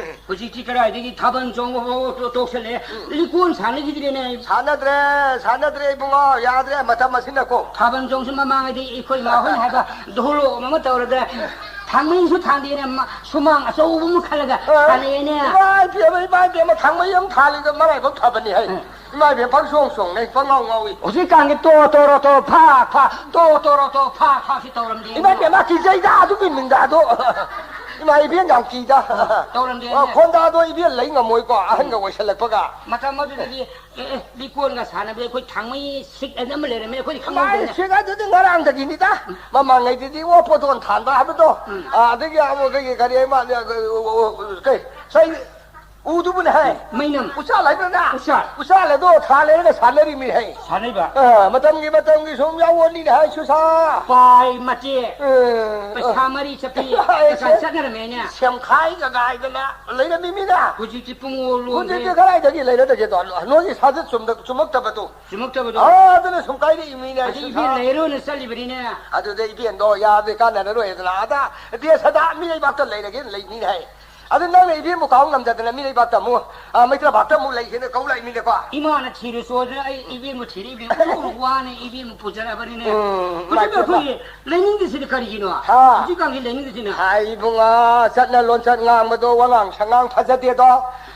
ꯍꯧꯖꯤꯛꯇꯤ ꯀꯗꯥꯏꯗꯒꯤ ꯊꯥꯕꯜ ꯆꯣꯡꯕ ꯐꯥꯎ ꯇꯣ-, ꯇꯣꯛꯁꯜꯂꯛꯑꯦ꯫ ꯎꯝ꯫ ꯂꯤꯀꯣꯟ ꯁꯥꯟꯅꯈꯤꯗ꯭ꯔꯦꯅꯦ꯫ ꯁꯥꯟꯅꯗ꯭ꯔꯦ, ꯁꯥꯟꯅꯗ꯭ꯔꯦ ꯏꯕꯨꯡꯉꯣ, ꯌꯥꯗ꯭ꯔꯦ ꯃꯇꯝ ꯑꯁꯤꯅꯀꯣ꯫ ꯊꯥꯕꯜ ꯆꯣꯡꯁꯨ ꯃꯃꯥꯡꯉꯩꯗꯤ ꯑꯩꯈꯣꯏ ꯏꯃꯥ ꯍꯣꯏꯅ ꯍꯥꯏꯕ ꯙꯣꯂꯣ ꯑꯃ ꯇꯧꯔꯒ ꯊꯥꯡꯃꯩꯁꯨ ꯊꯥꯡꯗꯦꯅꯦ, ꯃ-, ꯁꯨꯃꯥꯡ ꯑꯆꯧꯕ ꯑꯃ ꯈꯜꯂꯒ ꯑ, ꯁꯥꯟꯅꯩꯅꯦ꯫ ꯏꯃꯥ ꯏꯕꯦꯝꯃ, ꯏꯃꯥ ꯏꯕꯦꯝꯃ, ꯊꯥꯡꯃꯩ ꯑꯃ ꯊꯥꯜꯂꯤꯗꯣ ꯃꯔꯥꯏꯕꯛ ꯐꯕꯅꯤ ꯍꯩ꯫ ꯎꯝ꯫ ꯏꯃꯥ ꯏꯕꯦꯝ ꯄꯪꯆꯣꯡ ꯆꯣꯡꯅꯩ, ꯄꯪꯉꯥꯎ ꯉꯥꯎꯏ꯫ ꯍꯧꯖꯤꯛꯀꯥꯟꯒꯤ ꯇꯣ ꯇꯣꯔꯣ ꯇꯣ ꯐꯥ ꯐꯥ, ꯇꯣ ꯇꯣꯔꯣ ꯇꯣ ꯐꯥ ꯐꯥ ꯁꯤ ꯇꯧꯔꯝꯗꯦ꯫ ꯏꯃꯥ ꯏꯕꯦꯝꯃ, ꯀꯤꯖꯩꯗ ꯑꯗꯨꯒꯤ ꯃꯤꯡꯗ ꯑꯗꯣ꯫ ꯏꯃꯥ ꯏꯕꯦꯟ ꯌꯥꯝ ꯀꯤꯗ꯫ ꯇꯧꯔꯝꯗꯦ꯫ ꯑ, ꯈꯣꯟꯗꯥꯗꯣ ꯏꯕꯦꯟ ꯂꯩ ꯉꯝꯃꯣꯏꯀꯣ, ꯑꯍꯟꯒ ꯑꯣꯏꯁꯜꯂꯛꯄꯒ꯫ ꯃꯇꯝ ꯑꯗꯨꯗꯗꯤ, ꯑꯦ, ꯑꯦ, ꯂꯤꯀꯣꯟꯒ ꯁꯥꯟꯅꯕꯗ ꯑꯩꯈꯣꯏ ꯊꯥꯡꯃꯩ ꯁꯤꯛ ꯍꯥꯏꯅ ꯑꯃ ꯂꯩꯔꯝꯃꯦ, ꯑꯩꯈꯣꯏꯗꯤ ꯏꯃꯥ, ꯈꯪꯍꯧꯗꯦꯅꯦ꯫ ꯁꯤꯛ ꯑꯗꯨꯗꯤ ꯉꯔꯥꯡꯗꯒꯤꯅꯤꯗ꯫ ꯃꯃꯥꯡꯉꯩꯗꯗꯤ ꯑꯣ ꯄꯣꯇꯣꯟ ꯊꯥꯟꯕ ꯍꯥꯏꯕꯗꯣ, ꯎꯝ꯫ ꯑ, ꯑꯗꯒꯤ ꯑꯃꯨꯛ ꯀꯩ, ꯀꯔꯤ ꯍꯥꯏ ꯃꯥꯜꯂꯦ, ꯑ, ꯑ, ꯑ, ꯀꯩ, ꯁꯩ-, ꯎꯗꯨꯕꯨꯅꯦ ꯍꯥꯏ꯫ ꯃꯩꯅꯝ꯫ ꯎꯆꯥꯜ ꯍꯥꯏꯕ꯭ꯔꯅ? ꯎꯆꯥꯜ꯫ ꯎꯆꯥꯜ ꯑꯗꯣ ꯊꯥ ꯂꯩꯔꯒ ꯁꯥꯟꯅꯔꯤꯃꯤ ꯍꯥꯏ꯫ ꯁꯥꯟꯅꯩꯕ꯫ ꯑ, ꯃꯇꯝꯒꯤ, ꯃꯇꯝꯒꯤ ꯁꯨꯝ ꯌꯥꯎꯕꯅꯤꯅꯦ ꯍꯥꯏ, ꯁꯨꯁꯥ꯫ ꯄꯥꯏ ꯃꯆꯦ꯫ ꯑ, ꯄꯩꯁꯥ ꯑ꯫ ꯃꯔꯤ ꯆꯠꯄꯤ꯫ ꯑ, ꯀꯀꯥ ꯁꯦ-, ꯆꯠꯅꯔꯝꯃꯦꯅꯦ꯫ ꯁꯦꯝꯈꯥꯏꯒ ꯒꯥꯏꯗꯅ ꯂꯩꯔꯝꯃꯤꯃꯤꯅ꯫ ꯍꯧꯖꯤꯛꯇꯤ ꯄꯨꯡ ꯑꯣ ꯂꯣꯟꯈ꯭ꯔꯦ꯫ ꯍꯧꯖꯤꯛꯇꯤ ꯀꯗꯥꯏꯗꯒꯤ ꯂꯩꯔꯗꯒꯦꯗꯣ? ꯅꯣꯏꯒꯤ ꯁꯥꯖꯠ ꯆꯨꯝꯗ-, ꯆꯨꯝꯃꯛꯇꯕꯗꯣ꯫ ꯆꯨꯝꯃꯛꯇꯕꯗꯣ꯫ ꯑ, ꯑꯗꯨꯅ ꯁꯨꯝ ꯀꯥꯏꯔꯛꯏꯃꯤꯅꯦ ꯍꯥꯏ, ꯑꯗꯩ ꯁꯨꯁꯥ꯫ ꯏꯕꯦꯟ ꯂꯩꯔꯣꯅ ꯆꯠꯂꯤꯕꯅꯤꯅꯦ꯫ ꯑꯗꯨꯗ ꯏꯕꯦꯟꯗꯣ ꯌꯥꯗ꯭ꯔꯦ, ꯀꯥꯟꯅꯔꯔꯣꯏꯗꯅ ꯑꯥꯗ ꯗꯦꯁꯗ ꯃꯤ ꯂꯩꯕꯥꯛꯇ ꯂꯩꯔꯒꯦꯅ ꯂꯩꯃꯤꯅꯦ ꯍꯥꯏ꯫ ꯑꯗꯨ ꯅꯪꯅ ꯏꯕꯦꯟꯕꯨ ꯀꯥꯎ ꯉꯝꯗꯗꯅ ꯃꯤ ꯂꯩꯕꯥꯛꯇ ꯑꯃꯨꯛ, ꯑ, ꯃꯩꯇ꯭ꯔꯥꯕꯥꯛꯇ ꯑꯃꯨꯛ ꯂꯩꯒꯦꯅ ꯀꯧ ꯂꯥꯛꯏꯃꯤꯅꯦꯀꯣ꯫ ꯏꯃꯥꯅ ꯊꯤꯔꯨꯆꯣꯗꯅ ꯑꯩ ꯏꯕꯦꯟꯕꯨ ꯊꯤꯔꯛꯏꯕꯅꯤ꯫ ꯎꯔꯨ ꯎꯔꯨ ꯋꯥꯅ ꯏꯕꯦꯟꯕꯨ ꯄꯨꯖꯔꯕꯅꯤꯅꯦ꯫ ꯎꯝ, ꯍꯧꯖꯤꯛ ꯏꯃꯥ ꯏꯕꯦꯝꯃ꯫ ꯑꯩꯈꯣꯏꯒꯤ ꯂꯩꯅꯤꯡꯗ꯭ꯔꯤꯁꯤꯅ ꯀꯔꯤꯒꯤꯅꯣ? ꯍꯥ? ꯍꯧꯖꯤꯛꯀꯥꯟꯒꯤ ꯂꯩꯅꯤꯡꯗ꯭ꯔꯤꯁꯤꯅ꯫ ꯍꯥꯏ ꯏꯕꯨꯡꯉꯣ, ꯆꯠꯅ ꯂꯣꯟꯆꯠ ꯉꯥꯡꯕꯗꯣ ꯋꯥꯉꯥꯡ ꯁꯉꯥꯡ ꯐꯖꯗꯦꯗꯣ꯫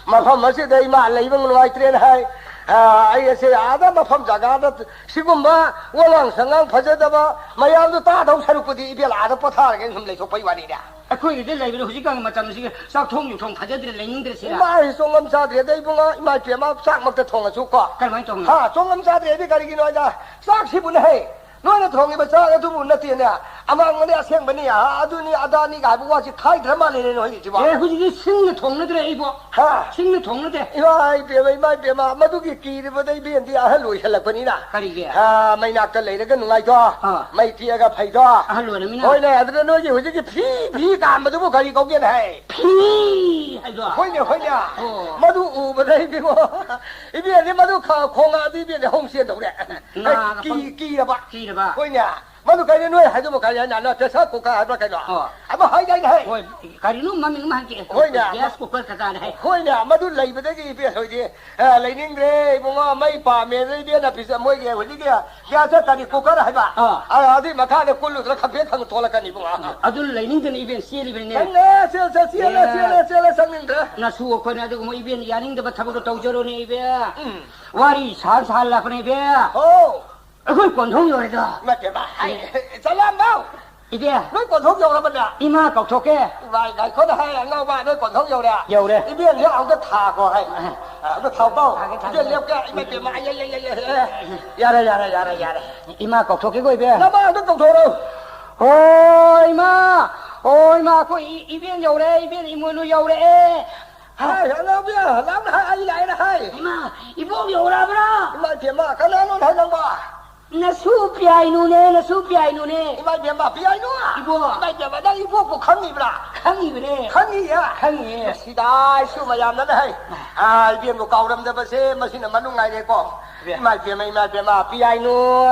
ꯃꯐꯝ ꯑꯁꯤꯗ ꯏꯃꯥ ꯂꯩꯕ ꯅꯨꯡꯉꯥꯏꯇ꯭ꯔꯦꯅ ꯍꯥꯏ꯫ ꯑ, ꯑꯩ ꯑꯁꯦ ꯑꯥꯗ ꯃꯐꯝ ꯖꯒꯥꯗ ꯁꯤꯒꯨꯝꯕ ꯋꯥꯉꯥꯡ ꯁꯉꯥꯡ ꯐꯖꯗꯕ ꯃꯌꯥꯝꯗꯣ ꯇꯥꯗꯧ ꯁꯔꯨꯛꯄꯨꯗꯤ ꯏꯕꯦꯜ ꯑꯥꯗ ꯄꯣꯊꯥꯔꯒꯦꯅ ꯁꯨꯝ ꯂꯩꯊꯣꯛꯄꯩ ꯋꯥꯅꯤꯗ꯫ ꯑꯩꯈꯣꯏꯒꯤꯗ ꯂꯩꯕꯗ ꯍꯧꯖꯤꯛꯀꯥꯟꯒꯤ ꯃꯇꯝꯁꯤꯒꯤ ꯆꯥꯛ ꯊꯣꯡ ꯌꯨ ꯊꯣꯡ ꯐꯖꯗ꯭ꯔꯦ, ꯂꯩꯅꯤꯡꯗ꯭ꯔꯦ ꯁꯤꯔ? ꯏꯃꯥ ꯑꯩ ꯆꯣꯡꯉꯝ ꯆꯥꯗ꯭ꯔꯦꯗ ꯏꯕꯨꯡꯉꯣ, ꯏꯃꯥ ꯏꯄꯦꯝꯃ ꯆꯥꯛꯃꯛꯇ ꯊꯣꯡꯉꯁꯨ ꯀꯣ꯫ ꯀꯔꯝꯍꯥꯏꯅ ꯇꯧꯅꯤ? ꯍꯥ, ꯆꯣꯡꯉꯝ ꯆꯥꯗ꯭ꯔꯦꯗꯤ ꯀꯔꯤꯒꯤꯅꯣ ꯍꯥꯏꯗ ꯆꯥꯛꯁꯤꯕꯨꯅꯦ ꯍꯦ, ꯅꯣꯏꯅ ꯊꯣꯡꯉꯤꯕ ꯆꯥꯛ ꯑꯗꯨꯕꯨ ꯅꯠꯇꯦꯅꯦ, ꯑꯃꯥꯡꯕꯅꯤ ꯑꯁꯦꯡꯕꯅꯤ, ꯑ, ꯑꯗꯨꯅꯤ ꯑꯗꯥꯅꯤꯒ ꯍꯥꯏꯕ ꯋꯥꯁꯤ ꯈꯥꯏꯗ꯭ꯔ ꯃꯥꯜꯂꯦꯅꯦ ꯅꯣꯏꯒꯤꯁꯤꯕꯣ꯫ ꯑꯦ, ꯍꯧꯖꯤꯛꯇꯤ ꯁꯤꯡꯅ ꯊꯣꯡꯅꯗ꯭ꯔꯦ ꯑꯩꯕꯣ꯫ ꯍꯥ? ꯁꯤꯡꯅ ꯊꯣꯡꯅꯗꯦ꯫ ꯏꯃꯥ ꯏꯕꯦꯝꯃ, ꯏꯃꯥ ꯏꯕꯦꯝꯃ, ꯃꯗꯨꯒꯤ ꯀꯤꯔꯤꯕꯗ ꯏꯕꯦꯟꯗꯤ ꯑꯍꯜ ꯑꯣꯏꯁꯜꯂꯛꯄꯅꯤꯅ꯫ ꯀꯔꯤꯒꯤ? ꯑ, ꯃꯩ ꯅꯥꯛꯇ ꯂꯩꯔꯒ ꯅꯨꯡꯉꯥꯏꯗꯣ, ꯑꯥ꯫ ꯃꯩ ꯇꯤꯛꯑꯒ ꯐꯩꯗꯣ꯫ ꯑꯍꯜ ꯑꯣꯏꯔꯃꯤꯅ꯫ ꯍꯣꯏꯅꯦ, ꯑꯗꯨꯗ ꯅꯣꯏꯒꯤ ꯍꯧꯖꯤꯛꯀꯤ ꯐꯤ, ꯐꯤ ꯀꯥꯝꯕꯗꯨꯕꯨ ꯀꯔꯤ ꯀꯧꯒꯦꯅ ꯍꯥꯏ? ꯐꯤ ꯍꯥꯏꯗꯣ? ꯍꯣꯏꯅꯦ, ꯍꯣꯏꯅꯦ꯫ ꯑꯣ꯫ ꯃꯗꯨ ꯎꯕꯗ ꯏꯕꯦꯝꯃ, ꯏꯕꯦꯟꯗꯤ ꯃꯗꯨ ꯈ-, ꯈꯣꯡꯉꯛꯑꯗꯤ ꯏꯕꯦꯟꯗꯤ ꯍꯧ ꯆꯦꯟꯗꯧꯔꯦ꯫ ꯉꯥꯒ ꯀꯤ-, ꯄꯪ-, ꯀꯤꯔꯕ꯫ ꯀꯤꯔꯕ꯫ ꯍꯣꯏꯅꯦ꯫ ꯃꯗꯨ ꯀꯩꯅꯣ ꯅꯣꯏ ꯍꯥꯏꯗꯨꯕꯨ ꯀꯔꯤ ꯍꯥꯏꯅ? ꯅꯣꯏ pressure cooker ꯍꯥꯏꯕ꯭ꯔꯥ ꯀꯩꯅꯣ? ꯑꯣ꯫ ꯑꯃ ꯍꯥꯏꯗꯥꯏꯅꯦ ꯍꯦ? ꯍꯣꯏ, ꯀꯔꯤꯅꯣ ꯃꯃꯤꯡ ꯑꯃ ꯍꯥꯏꯒꯦ꯫ ꯍꯣꯏꯅꯦ꯫ Gas cooker ꯀꯀꯥꯅ ꯍꯥꯏ꯫ ꯍꯣꯏꯅꯦ, ꯃꯗꯨ ꯂꯩꯕꯗꯒꯤ ꯏꯕꯦꯟ ꯍꯣꯏꯗꯤ, ꯑ, ꯂꯩꯅꯤꯡꯗ꯭ꯔꯦ ꯏꯕꯨꯡꯉꯣ, ꯃꯩ ꯄꯥꯝꯃꯦ, ꯏꯕꯦꯟꯅ ꯄꯤꯖ-, ꯃꯣꯏꯒꯤ ꯍꯧꯖꯤꯛꯀꯤ gas ꯀꯔꯤ cooker ꯍꯥꯏꯕ? ꯑꯥ꯫ ꯑ, ꯑꯗꯨꯏ ꯃꯈꯥꯗ ꯀꯨꯜꯂꯨꯗꯅ ꯈꯪꯄ꯭ꯔꯦꯛ ꯈꯪ ꯊꯣꯛꯂꯛꯀꯅꯤ ꯏꯕꯨꯡꯉꯣ꯫ ꯑꯗꯨ ꯂꯩꯅꯤꯡꯗꯅ ꯏꯕꯦꯟ ꯆꯦꯜꯂꯤꯕꯅꯤꯅꯦ꯫ ꯆꯪꯉꯦ, ꯆꯦꯜ, ꯆꯦꯜ, ꯆꯦꯜꯂꯦ, ꯑꯦ꯫ ꯆꯦꯜꯂꯦ, ꯆꯦꯜꯂꯦ, ꯆꯪꯅꯤꯡꯗ꯭ꯔꯦ꯫ ꯅꯁꯨ ꯑꯩꯈꯣꯏꯅ ꯑꯗꯨꯒꯨꯝꯕ ꯏꯕꯦꯟ ꯌꯥꯅꯤꯡꯗꯕ ꯊꯕꯛꯇꯣ ꯇꯧꯖꯔꯣꯅꯦ ꯏꯕꯦꯟ꯫ ꯎꯝ꯫ ꯋꯥꯔꯤ ꯁꯥ ꯁꯥ ꯂꯥꯛꯄꯅꯦ ꯏꯕꯦꯟ꯫ ꯍꯣ꯫ ꯑꯩꯈꯣꯏ ꯀꯣꯟꯊꯧ ꯌꯧꯔꯦꯗꯣ꯫ ꯏꯃꯥ ꯏꯕꯦꯝꯃ, ꯍꯥꯏ, ꯏꯕꯦꯟ꯫ ꯆꯂꯥꯝꯕꯧ! ꯏꯕꯦꯟ꯫ ꯅꯣꯏ ꯀꯣꯟꯊꯧ ꯌꯧꯔꯕꯅꯦ? ꯏꯃꯥ ꯀꯧꯊꯣꯛꯀꯦ꯫ ꯏꯃꯥ, ꯉꯥꯏꯈꯣꯅꯦ, ꯍꯥꯏ, ꯑꯉꯥꯎꯕ, ꯅꯣꯏ ꯀꯣꯟꯊꯧ ꯌꯧꯔꯦ? ꯌꯧꯔꯦ꯫ ꯏꯕꯦꯟꯁꯦ ꯑꯃꯨꯛꯇ ꯊꯥꯈꯣ, ꯍꯥꯏ꯫ ꯑ꯫ ꯑ, ꯑꯝꯇ ꯊꯥꯎꯕꯧ꯫ ꯊꯥꯒꯦ, ꯊꯥꯒꯦ꯫ ꯏꯕꯦꯟ, ꯂꯦꯞꯀꯦ, ꯏꯃꯥ ꯏꯕꯦꯝꯃ, ꯑꯩ, ꯑꯩ, ꯑꯩ, ꯑꯩ, ꯑꯩ, ꯑꯩ꯫ ꯌꯥꯔꯦ, ꯌꯥꯔꯦ, ꯌꯥꯔꯦ, ꯌꯥꯔꯦ꯫ ꯏꯃꯥ ꯀꯧꯊꯣꯛꯀꯦꯀꯣ, ꯏꯕꯦꯟ꯫ ꯅꯃꯥ ꯑꯝꯇ ꯀꯧꯊꯣꯔꯛꯎ꯫ ꯍꯣ, ꯏꯃꯥ! ꯍꯣ, ꯏꯃꯥ, ꯑꯩꯈꯣꯏ ꯏ-, ꯏꯕꯦꯟ ꯌꯧꯔꯦ, ꯏꯕꯦꯟ ꯏꯃꯣꯏꯅꯨ ꯌꯧꯔꯛꯑꯦ꯫ ꯍꯥꯏ, ꯑꯉꯥꯎꯕꯤ, ꯂꯥꯎꯅ ꯍꯥꯏ, ꯑꯩ ꯂꯥꯛꯑꯦꯅ ꯍꯥꯏ꯫ ꯏꯃꯥ, ꯏꯕꯣꯛ ꯌꯧꯔꯛꯑꯕ꯭ꯔꯥ? ꯏꯃꯥ ꯏꯕꯦꯝꯃ, ꯀꯅꯥꯅꯣ ꯍꯥꯏ ꯅꯪꯕꯣ? ꯅꯁꯨ ꯄꯤꯌꯥꯏꯅꯨꯅꯦ, ꯅꯁꯨ ꯄꯤꯌꯥꯏꯅꯨꯅꯦ꯫ ꯏꯃꯥ ꯏꯕꯦꯝꯃ, ꯄꯤꯌꯥꯏꯅꯨ? ꯏꯕꯣ꯫ ꯏꯃꯥ ꯏꯕꯦꯝꯃ, ꯅꯪ ꯏꯕꯣꯛꯄꯨ ꯈꯪꯉꯤꯕ꯭ꯔꯥ? ꯈꯪꯉꯤꯕꯅꯦ꯫ ꯈꯪꯉꯤꯌꯦ? ꯈꯪꯉꯤꯌꯦ꯫ ꯅꯨꯡꯁꯤꯗꯥꯏ, ꯁꯨ ꯃꯌꯥꯝꯅꯅꯦ ꯍꯩ꯫ ꯑꯥ, ꯏꯕꯦꯟꯕꯨ ꯀꯥꯎꯔꯝꯗꯕꯁꯦ ꯃꯁꯤꯅ ꯃꯅꯨꯡ ꯉꯥꯏꯔꯦꯀꯣ꯫ ꯏꯕꯦꯟ꯫ ꯏꯃꯥ ꯏꯕꯦꯝꯃ, ꯏꯃꯥ ꯏꯕꯦꯝꯃ, ꯄꯤꯌꯥꯏꯅꯨ꯫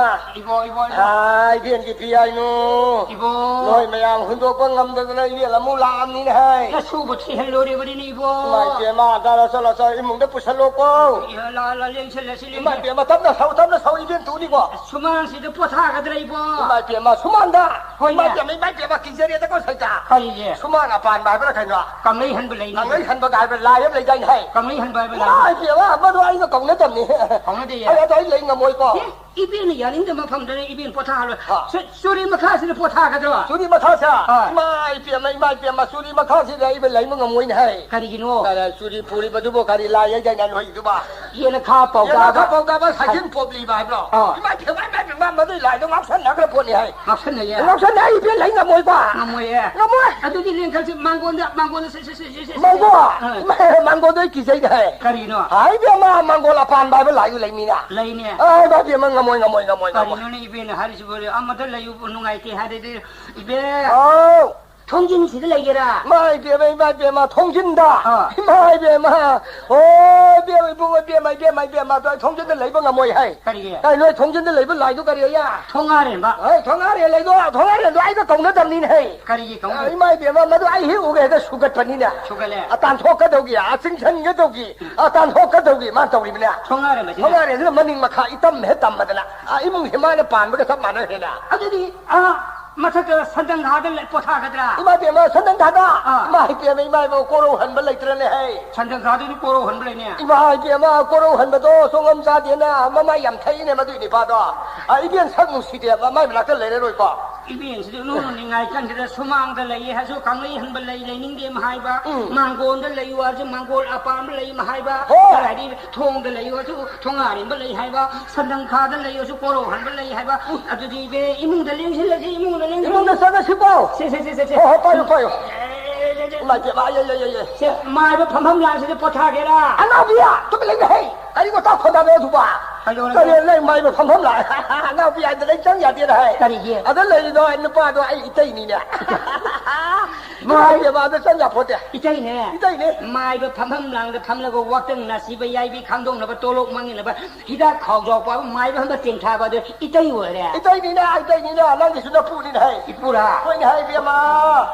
ꯏꯕꯣ, ꯏꯕꯣ, ꯏꯕꯣ꯫ ꯑꯥ, ꯏꯕꯦꯟꯒꯤ ꯄꯤꯌꯥꯏꯅꯨ꯫ ꯏꯕꯣ꯫ ꯅꯣꯏ ꯃꯌꯥꯝ ꯍꯨꯟꯗꯣꯛꯄ ꯉꯝꯗꯗꯅ ꯏꯕꯦꯟ ꯑꯃꯨꯛ ꯂꯥꯛꯑꯝꯅꯤꯅꯦ ꯍꯩ꯫ ꯅꯁꯨꯕꯨ ꯊꯤꯍꯜꯂꯨꯔꯤꯕꯅꯤꯅꯦ ꯏꯕꯣ꯫ ꯏꯃꯥ ꯏꯕꯦꯝꯃ, ꯆꯠꯂꯣ, ꯆꯠꯂꯣ, ꯆꯠꯂꯣ, ꯏꯃꯨꯡꯗ ꯄꯨꯁꯜꯂꯣꯀꯣ꯫ ꯏ, ꯂꯥ, ꯂꯥ, ꯂꯦꯡꯁꯜꯂꯁꯤ, ꯂꯦꯡꯁꯜ-, ꯏꯃꯥ ꯏꯕꯦꯝꯃ, ꯇꯞꯅ ꯁꯧ, ꯇꯞꯅ ꯁꯧ, ꯏꯕꯦꯟ ꯇꯨꯅꯤꯀꯣ꯫ ꯁꯨꯃꯥꯡꯁꯤꯗ ꯄꯣꯊꯥꯒꯗ꯭ꯔꯥ ꯏꯕꯣ? ꯏꯃꯥ ꯏꯕꯦꯝꯃ, ꯁꯨꯃꯥꯡꯗ? ꯍꯣꯏꯅꯦ꯫ ꯏꯃꯥ ꯏꯕꯦꯝꯃ, ꯏꯃꯥ ꯏꯕꯦꯝꯃ, ꯀꯤꯖꯔꯦꯗꯀꯣ ꯁꯩꯇ꯫ ꯀꯔꯤꯒꯤ? ꯁꯨꯃꯥꯡ ꯑꯄꯥꯟꯕ ꯍꯥꯏꯕ꯭ꯔꯥ ꯀꯩꯅꯣ? ꯀꯪꯂꯩ ꯍꯟꯕ ꯂꯩꯅꯤ꯫ ꯀꯪꯂꯩ ꯍꯟꯕꯒ ꯍꯥꯏꯕ꯭ꯔꯥ, ꯂꯥꯏ ꯑꯃ ꯂꯩꯗꯥꯏꯅꯦ ꯍꯩ? ꯀꯪꯂꯩ ꯍꯟꯕ ꯍꯥꯏꯕ ꯂꯥꯏ꯫ ꯏꯃꯥ ꯏꯕꯦꯝꯃ, ꯃꯗꯨ ꯑꯩꯒ ꯀꯧꯅꯗꯕꯅꯤ꯫ ꯀꯧꯅꯗꯦꯌꯦ꯫ ꯑꯩ ꯑꯗꯣ ꯑꯩ ꯂꯩ ꯉꯝꯃꯣꯏꯀꯣ꯫ ꯑꯦ, ꯏꯕꯦꯟꯅ ꯌꯥꯅꯤꯡꯗꯕ ꯃꯐꯝꯗꯅꯦ ꯏꯕꯦꯟ ꯄꯣꯊꯥꯍꯜꯂꯣꯏ꯫ ꯍꯥ꯫ ꯆꯨ-, ꯆꯨꯔꯤ ꯃꯈꯥꯁꯤꯗ ꯄꯣꯊꯥꯒꯗ꯭ꯔꯣ? ꯆꯨꯔꯤ ꯃꯈꯥꯁꯦ? ꯍꯣꯏ꯫ ꯏꯃꯥ ꯏꯕꯦꯝꯃ, ꯏꯃꯥ ꯏꯕꯦꯝꯃ, ꯆꯨꯔꯤ ꯃꯈꯥꯁꯤꯗ ꯑꯩꯕꯨ ꯂꯩꯕ ꯉꯝꯃꯣꯏꯅꯦ ꯍꯩ꯫ ꯀꯔꯤꯒꯤꯅꯣ? ꯀꯔꯤ ꯆꯨꯔꯤ ꯄꯨꯔꯤꯕꯗꯨꯕꯨ ꯀꯔꯤ ꯂꯥꯏ ꯍꯥꯏꯗꯥꯏꯅꯦ ꯅꯣꯏꯗꯨꯕ? ꯌꯦꯅꯈꯥ ꯄꯥꯎꯗꯥꯕ꯫ ꯌꯦꯅꯈꯥ ꯄꯥꯎꯗꯥꯕ ꯁꯥꯏꯖꯤꯟ ꯄꯣꯞꯂꯤꯕ ꯍꯥꯏꯕ꯭ꯔꯣ? ꯑꯥ꯫ ꯏꯃꯥ ꯏꯕꯦꯝꯃ, ꯏꯃꯥ ꯏꯕꯦꯝꯃ꯫ ꯃꯗꯨꯏ ꯂꯥꯏꯗꯣ ꯉꯥꯎꯁꯟꯅꯈ꯭ꯔ ꯄꯣꯠꯅꯤ ꯍꯥꯏ꯫ ꯉꯥꯎꯁꯟꯅꯩꯌꯦ꯫ ꯉꯥꯎꯁꯟꯅꯩ, ꯑꯩ ꯏꯕꯦꯟ ꯂꯩ ꯉꯝꯃꯣꯏꯕ꯫ ꯉꯝꯃꯣꯏꯌꯦ꯫ ꯉꯝꯃꯣꯏ꯫ ꯑꯗꯨꯗꯤ ꯂꯦꯡꯊꯜꯁꯤ ꯃꯥꯡꯒꯣꯟꯗ, ꯃꯥꯡꯒꯣꯟꯗ, ꯁꯦ, ꯁꯦ, ꯁꯦ, ꯁꯦ, ꯁꯦ, ꯁꯦ꯫ ꯃꯥꯡꯒꯣꯟ? ꯑꯥ꯫ ꯃꯥꯡꯒꯣꯟꯗꯣ ꯑꯩ ꯀꯤꯖꯩꯅꯦ ꯍꯥꯏ꯫ ꯀꯔꯤꯅꯣ? ꯍꯥꯏ ꯏꯕꯦꯝꯃ, ꯃꯥꯡꯒꯣꯟ ꯑꯄꯥꯟꯕ ꯍꯥꯏꯕ ꯂꯥꯏꯗꯨ ꯂꯩꯃꯤꯅ꯫ ꯂꯩꯅꯦ꯫ ꯑꯥ, ꯏꯃꯥ ꯏꯕꯦꯝꯃ, ꯉꯝꯃꯣꯏ, ꯉꯝꯃꯣꯏ, ꯉꯝꯃꯣꯏ, ꯉꯝꯃꯣꯏ꯫ ꯀꯔꯤꯅꯣꯅꯦ ꯏꯕꯦꯟꯅ ꯍꯥꯏꯔꯤꯁꯤꯕꯣ? ꯑꯃꯗ ꯂꯩꯌꯨ ꯅꯨꯡꯉꯥꯏꯇꯦ ꯍꯥꯏꯔꯗꯤ, ꯏꯕꯦꯟ꯫ ꯑꯥꯎ꯫ ꯊꯣꯡꯖꯤꯟꯁꯤꯗ ꯂꯩꯒꯦꯔꯥ? ꯏꯃꯥ ꯏꯕꯦꯝꯃ, ꯏꯃꯥ ꯏꯕꯦꯝꯃ, ꯊꯣꯡꯖꯤꯟꯗ꯫ ꯑꯥ꯫ ꯏꯃꯥ ꯏꯕꯦꯝꯃ꯫ ꯑꯣ, ꯏꯕꯦꯝꯃ, ꯏꯕꯨꯡꯉꯣ, ꯏꯕꯦꯝꯃ, ꯏꯕꯦꯝꯃ, ꯏꯕꯦꯝꯃ, ꯑꯗꯣ ꯑꯩ ꯊꯣꯡꯖꯤꯟꯗ ꯂꯩꯕ ꯉꯝꯃꯣꯏ ꯍꯥꯏ꯫ ꯀꯔꯤꯒꯤ? ꯑꯦ, ꯅꯣꯏ ꯊꯣꯡꯖꯤꯟꯗ ꯂꯩꯕ ꯂꯥꯏꯗꯨ ꯀꯔꯤ ꯑꯌꯥ? ꯊꯣꯡꯉꯥꯔꯦꯝꯕ꯫ ꯑꯦ, ꯊꯣꯡꯉꯥꯔꯦꯝ ꯂꯩꯗꯣ, ꯊꯣꯡꯉꯥꯔꯦꯝꯗꯣ ꯑꯩꯒ ꯀꯧꯅꯗꯕꯅꯤꯅꯦ ꯍꯦ꯫ ꯀꯔꯤꯒꯤ ꯀꯧꯅ-? ꯑꯦ, ꯏꯃꯥ ꯏꯕꯦꯝꯃ, ꯃꯗꯨ ꯑꯩ ꯍꯦꯛ ꯎꯒꯦ ꯍꯦꯛꯇ ꯁꯨꯒꯠꯄꯅꯤꯅꯦ꯫ ꯁꯨꯒꯠꯂꯦ꯫ ꯑ, ꯇꯥꯟꯊꯣꯛꯀꯗꯧꯒꯤ, ꯑ, ꯆꯤꯡꯁꯟꯒꯗꯧꯒꯤ, ꯑ, ꯇꯥꯟꯊꯣꯛꯀꯗꯧꯒꯤ ꯃꯥ ꯇꯧꯔꯤꯕꯅꯦ꯫ ꯊꯣꯡꯉꯥꯔꯦꯝꯕꯁꯤꯅ? ꯊꯣꯡꯉꯥꯔꯦꯝꯁꯤꯅ ꯃꯅꯤꯡ ꯃꯈꯥ ꯏꯇꯝ ꯍꯦꯛ ꯇꯝꯃꯗꯅ, ꯑ, ꯏꯃꯨꯡꯁꯤ ꯃꯥꯅ ꯄꯥꯟꯕꯒ ꯆꯞ ꯃꯥꯟꯅꯔꯦꯅꯦ꯫ ꯑꯗꯨꯗꯤ ꯑꯥ ꯃꯊꯛꯇ ꯁꯟꯗꯪ ꯈꯥꯗ ꯂꯩ-, ꯄꯣꯊꯥꯒꯗ꯭ꯔꯥ? ꯏꯃꯥ ꯏꯕꯦꯝꯃ, ꯁꯟꯗꯪ ꯈꯥꯗ? ꯑꯥ꯫ ꯏꯃꯥ ꯏꯕꯦꯝꯃ, ꯏꯃꯥ ꯏꯕꯦꯝꯃ, ꯀꯣꯔꯧ ꯍꯟꯕ ꯂꯩꯇ꯭ꯔꯅꯦ ꯍꯩ꯫ ꯁꯟꯗꯪ ꯈꯥꯗꯨꯗꯤ ꯀꯣꯔꯧ ꯍꯟꯕ ꯂꯩꯅꯦ꯫ ꯏꯃꯥ ꯏꯕꯦꯝꯃ, ꯀꯣꯔꯧ ꯍꯟꯕꯗꯣ ꯁꯣꯡꯉꯝ ꯆꯥꯗꯦꯅ ꯃꯃꯥꯏ ꯌꯥꯝ ꯊꯛꯏꯅꯦ ꯃꯗꯨꯏ ꯅꯤꯄꯥꯗꯣ꯫ ꯑ, ꯏꯕꯦꯟ ꯁꯛ ꯅꯨꯡꯁꯤꯗꯦ, ꯃꯃꯥꯏ ꯃꯅꯥꯛꯇ ꯂꯩꯔꯔꯣꯏꯀꯣ꯫ ꯏꯕꯦꯟꯁꯤꯗꯤ ꯅꯣꯡ ꯅꯤꯡꯉꯥꯏ ꯀꯟꯁꯤꯗ ꯁꯨꯃꯥꯡꯗ ꯂꯩꯌꯦ ꯍꯥꯏꯁꯨ ꯀꯪꯂꯩ ꯍꯟꯕ ꯂꯩ, ꯂꯩꯅꯤꯡꯗꯦ ꯑꯃ ꯍꯥꯏꯕ꯫ ꯎꯝ꯫ ꯃꯥꯡꯒꯣꯟꯗ ꯂꯩꯌꯨ ꯍꯥꯏꯁꯨ ꯃꯥꯡꯒꯣꯜ ꯑꯄꯥꯝꯕ ꯂꯩ ꯑꯃ ꯍꯥꯏꯕ꯫ ꯍꯣꯏ꯫ ꯀꯔꯥꯏꯗꯤ ꯊꯣꯡꯗ ꯂꯩꯌꯨ ꯍꯥꯏꯁꯨ ꯊꯣꯡ ꯑꯔꯦꯝꯕ ꯂꯩ ꯍꯥꯏꯕ, ꯁꯟꯗꯪ ꯈꯥꯗ ꯂꯩꯌꯨ ꯍꯥꯏꯁꯨ ꯀꯣꯔꯧ ꯍꯟꯕ ꯂꯩ ꯍꯥꯏꯕ꯫ ꯑꯗꯨꯗꯤ ꯏꯕꯦ, ꯏꯃꯨꯡꯗ ꯂꯦꯡꯁꯤꯜꯂꯁꯤ, ꯏꯃꯨꯡꯗ ꯂꯦꯡꯁꯤꯜꯂꯁꯤ꯫ ꯏꯃꯨꯡꯗ ꯆꯪꯉꯁꯤꯀꯣ꯫ ꯁꯦ, ꯁꯦ, ꯁꯦ, ꯁꯦ, ꯁꯦ꯫ ꯍꯣ, ꯍꯣ, ꯄꯥꯏꯌꯨ, ꯄꯥꯏꯌꯨ꯫ ꯑꯦ, ꯁꯦ, ꯁꯦ, ꯁꯦ꯫ ꯏꯃꯥ ꯏꯕꯦꯝꯃ, ꯑꯩ, ꯑꯩ, ꯑꯩ, ꯑꯩ, ꯑꯩ꯫ ꯁꯦ, ꯃꯥꯏꯕ ꯐꯝꯐꯝ ꯂꯥꯡꯁꯤꯗ ꯄꯣꯊꯥꯒꯦꯔꯥ? ꯑꯅꯥꯎꯕꯤ, ꯇꯨꯃꯤꯟ ꯂꯩꯌꯨ, ꯍꯩ꯫ ꯀꯔꯤꯅꯣ ꯇꯥꯎ ꯈꯣꯟꯗꯥꯕ ꯑꯗꯨꯕꯣ? ꯀꯩꯗꯧꯔꯒꯦ? ꯀꯔꯤ ꯅꯪ ꯃꯥꯏꯕ ꯐꯝꯐꯝ ꯂꯥꯡ-, ꯑꯅꯥꯎꯕꯤ ꯍꯥꯏꯗꯅ ꯑꯩ ꯆꯪ ꯌꯥꯗꯦꯅ ꯍꯥꯏ꯫ ꯀꯔꯤꯒꯤ? ꯑꯗ ꯂꯩꯔꯤꯗꯣ ꯅꯨꯄꯥꯗꯣ ꯑꯩ ꯏꯇꯩꯅꯤꯅꯦ꯫ ꯃꯥꯏ-, ꯏꯃꯥ ꯏꯕꯦꯝꯃ, ꯑꯗ ꯆꯪ ꯌꯥꯄꯣꯠꯇꯦ꯫ ꯏꯇꯩꯅꯦ꯫ ꯏꯇꯩꯅꯦ꯫ ꯃꯥꯏꯕ ꯐꯝꯐꯝ ꯂꯥꯡꯗ ꯐꯝꯂꯒ ꯋꯥꯇꯪ ꯅꯥꯁꯤꯕ ꯌꯥꯏꯕꯤ ꯈꯥꯡꯗꯣꯛꯅꯕ ꯇꯣꯂꯣꯞ ꯃꯥꯡꯅꯕ ꯍꯤꯗꯥꯛ ꯈꯥꯎꯖꯥꯎ ꯄꯥꯕ ꯃꯥꯏꯕ ꯐꯝꯗ ꯇꯦꯡꯊꯥꯕ ꯑꯗꯨ ꯏꯇꯩ ꯑꯣꯏꯔꯦ꯫ ꯏꯇꯩꯅꯤꯅ, ꯏꯇꯩꯅꯤꯅ, ꯅꯪꯒꯤꯁꯨ ꯅꯄꯨꯅꯤꯅ ꯍꯩ꯫ ꯏꯄꯨꯔꯥ? ꯍꯣꯏꯅꯦ ꯍꯩ, ꯏꯕꯦꯝꯃ꯫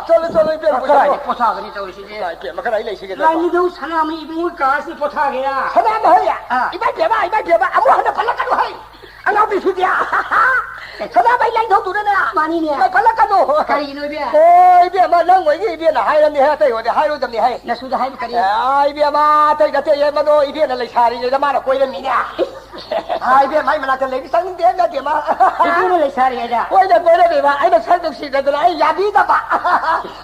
ꯆꯠꯂꯨ, ꯆꯠꯂꯨ, ꯏꯕꯦꯝꯃ, ꯀꯗꯥꯏꯗ ꯄꯨꯊꯣꯛꯈꯣ꯫ ꯄꯣꯊꯥꯒꯅꯤ ꯇꯧꯔꯤꯁꯤꯗꯤ? ꯏꯃꯥ ꯏꯕꯦꯝꯃ, ꯀꯗꯥꯏ ꯂꯩꯁꯤꯒꯦ? ꯂꯥꯏꯅꯤꯡꯊꯧ ꯁꯅꯥꯃꯍꯤ ꯏꯕꯨꯡꯉꯣ ꯀꯥꯁꯤ ꯄꯣꯊꯥꯒꯦꯔꯥ? ꯁꯅꯥꯃꯍꯤ? ꯑꯥ꯫ ꯏꯃꯥ ꯏꯕꯦꯝꯃ, ꯏꯃꯥ ꯏꯕꯦꯝꯃ, ꯑꯃꯨꯛ ꯍꯟꯅ ꯄꯜꯂꯛꯀꯅꯨ ꯍꯩ꯫ ꯑꯉꯥꯎꯕꯤꯁꯤꯗꯤ꯫ ꯁꯅꯥꯃꯍꯤ ꯂꯥꯏꯅꯤꯡꯊꯧꯗꯨꯅꯅꯦ꯫ ꯃꯥꯅꯤꯅꯦ꯫ ꯏꯃꯥ ꯄꯜꯂꯛꯀꯅꯨ꯫ ꯀꯔꯤꯒꯤꯅꯣ ꯏꯕꯦꯝ? ꯑꯣ, ꯏꯕꯦꯝꯃ, ꯅꯪ ꯑꯣꯏꯅꯤ ꯏꯕꯦꯝꯅ ꯍꯥꯏꯔꯝꯅꯤ ꯍꯦ, ꯑꯇꯩ ꯑꯣꯏꯗꯤ ꯍꯥꯏꯔꯣꯏꯗꯕꯅꯤ ꯍꯩ꯫ ꯅꯁꯨꯗ ꯍꯥꯏꯕ ꯀꯔꯤ? ꯑꯥ, ꯏꯕꯦꯝꯃ, ꯑꯇꯩ ꯅꯠꯇꯦ, ꯏꯕꯦꯝꯃꯗꯣ ꯏꯕꯦꯝꯅ ꯂꯩꯁꯥꯔꯤꯉꯩꯗ ꯃꯥꯅ ꯀꯣꯏꯔꯝꯃꯤꯅꯦ꯫ ꯑꯥ, ꯏꯕꯦꯝꯃ, ꯑꯩ ꯃꯅꯥꯛꯇ ꯂꯩꯕ ꯆꯪꯅꯤꯡꯗꯦ, ꯏꯕꯦꯝꯃ꯫ ꯏꯕꯦꯝꯃ ꯂꯩꯁꯥꯔꯤꯉꯩꯗ꯫ ꯍꯣꯏꯅꯦ, ꯀꯣꯏꯔꯦ, ꯏꯕꯦꯝꯃ꯫ ꯑꯩꯅ ꯁꯛ ꯅꯨꯡꯁꯤꯗꯗꯅ ꯑꯩ ꯌꯥꯕꯤꯗꯕ꯫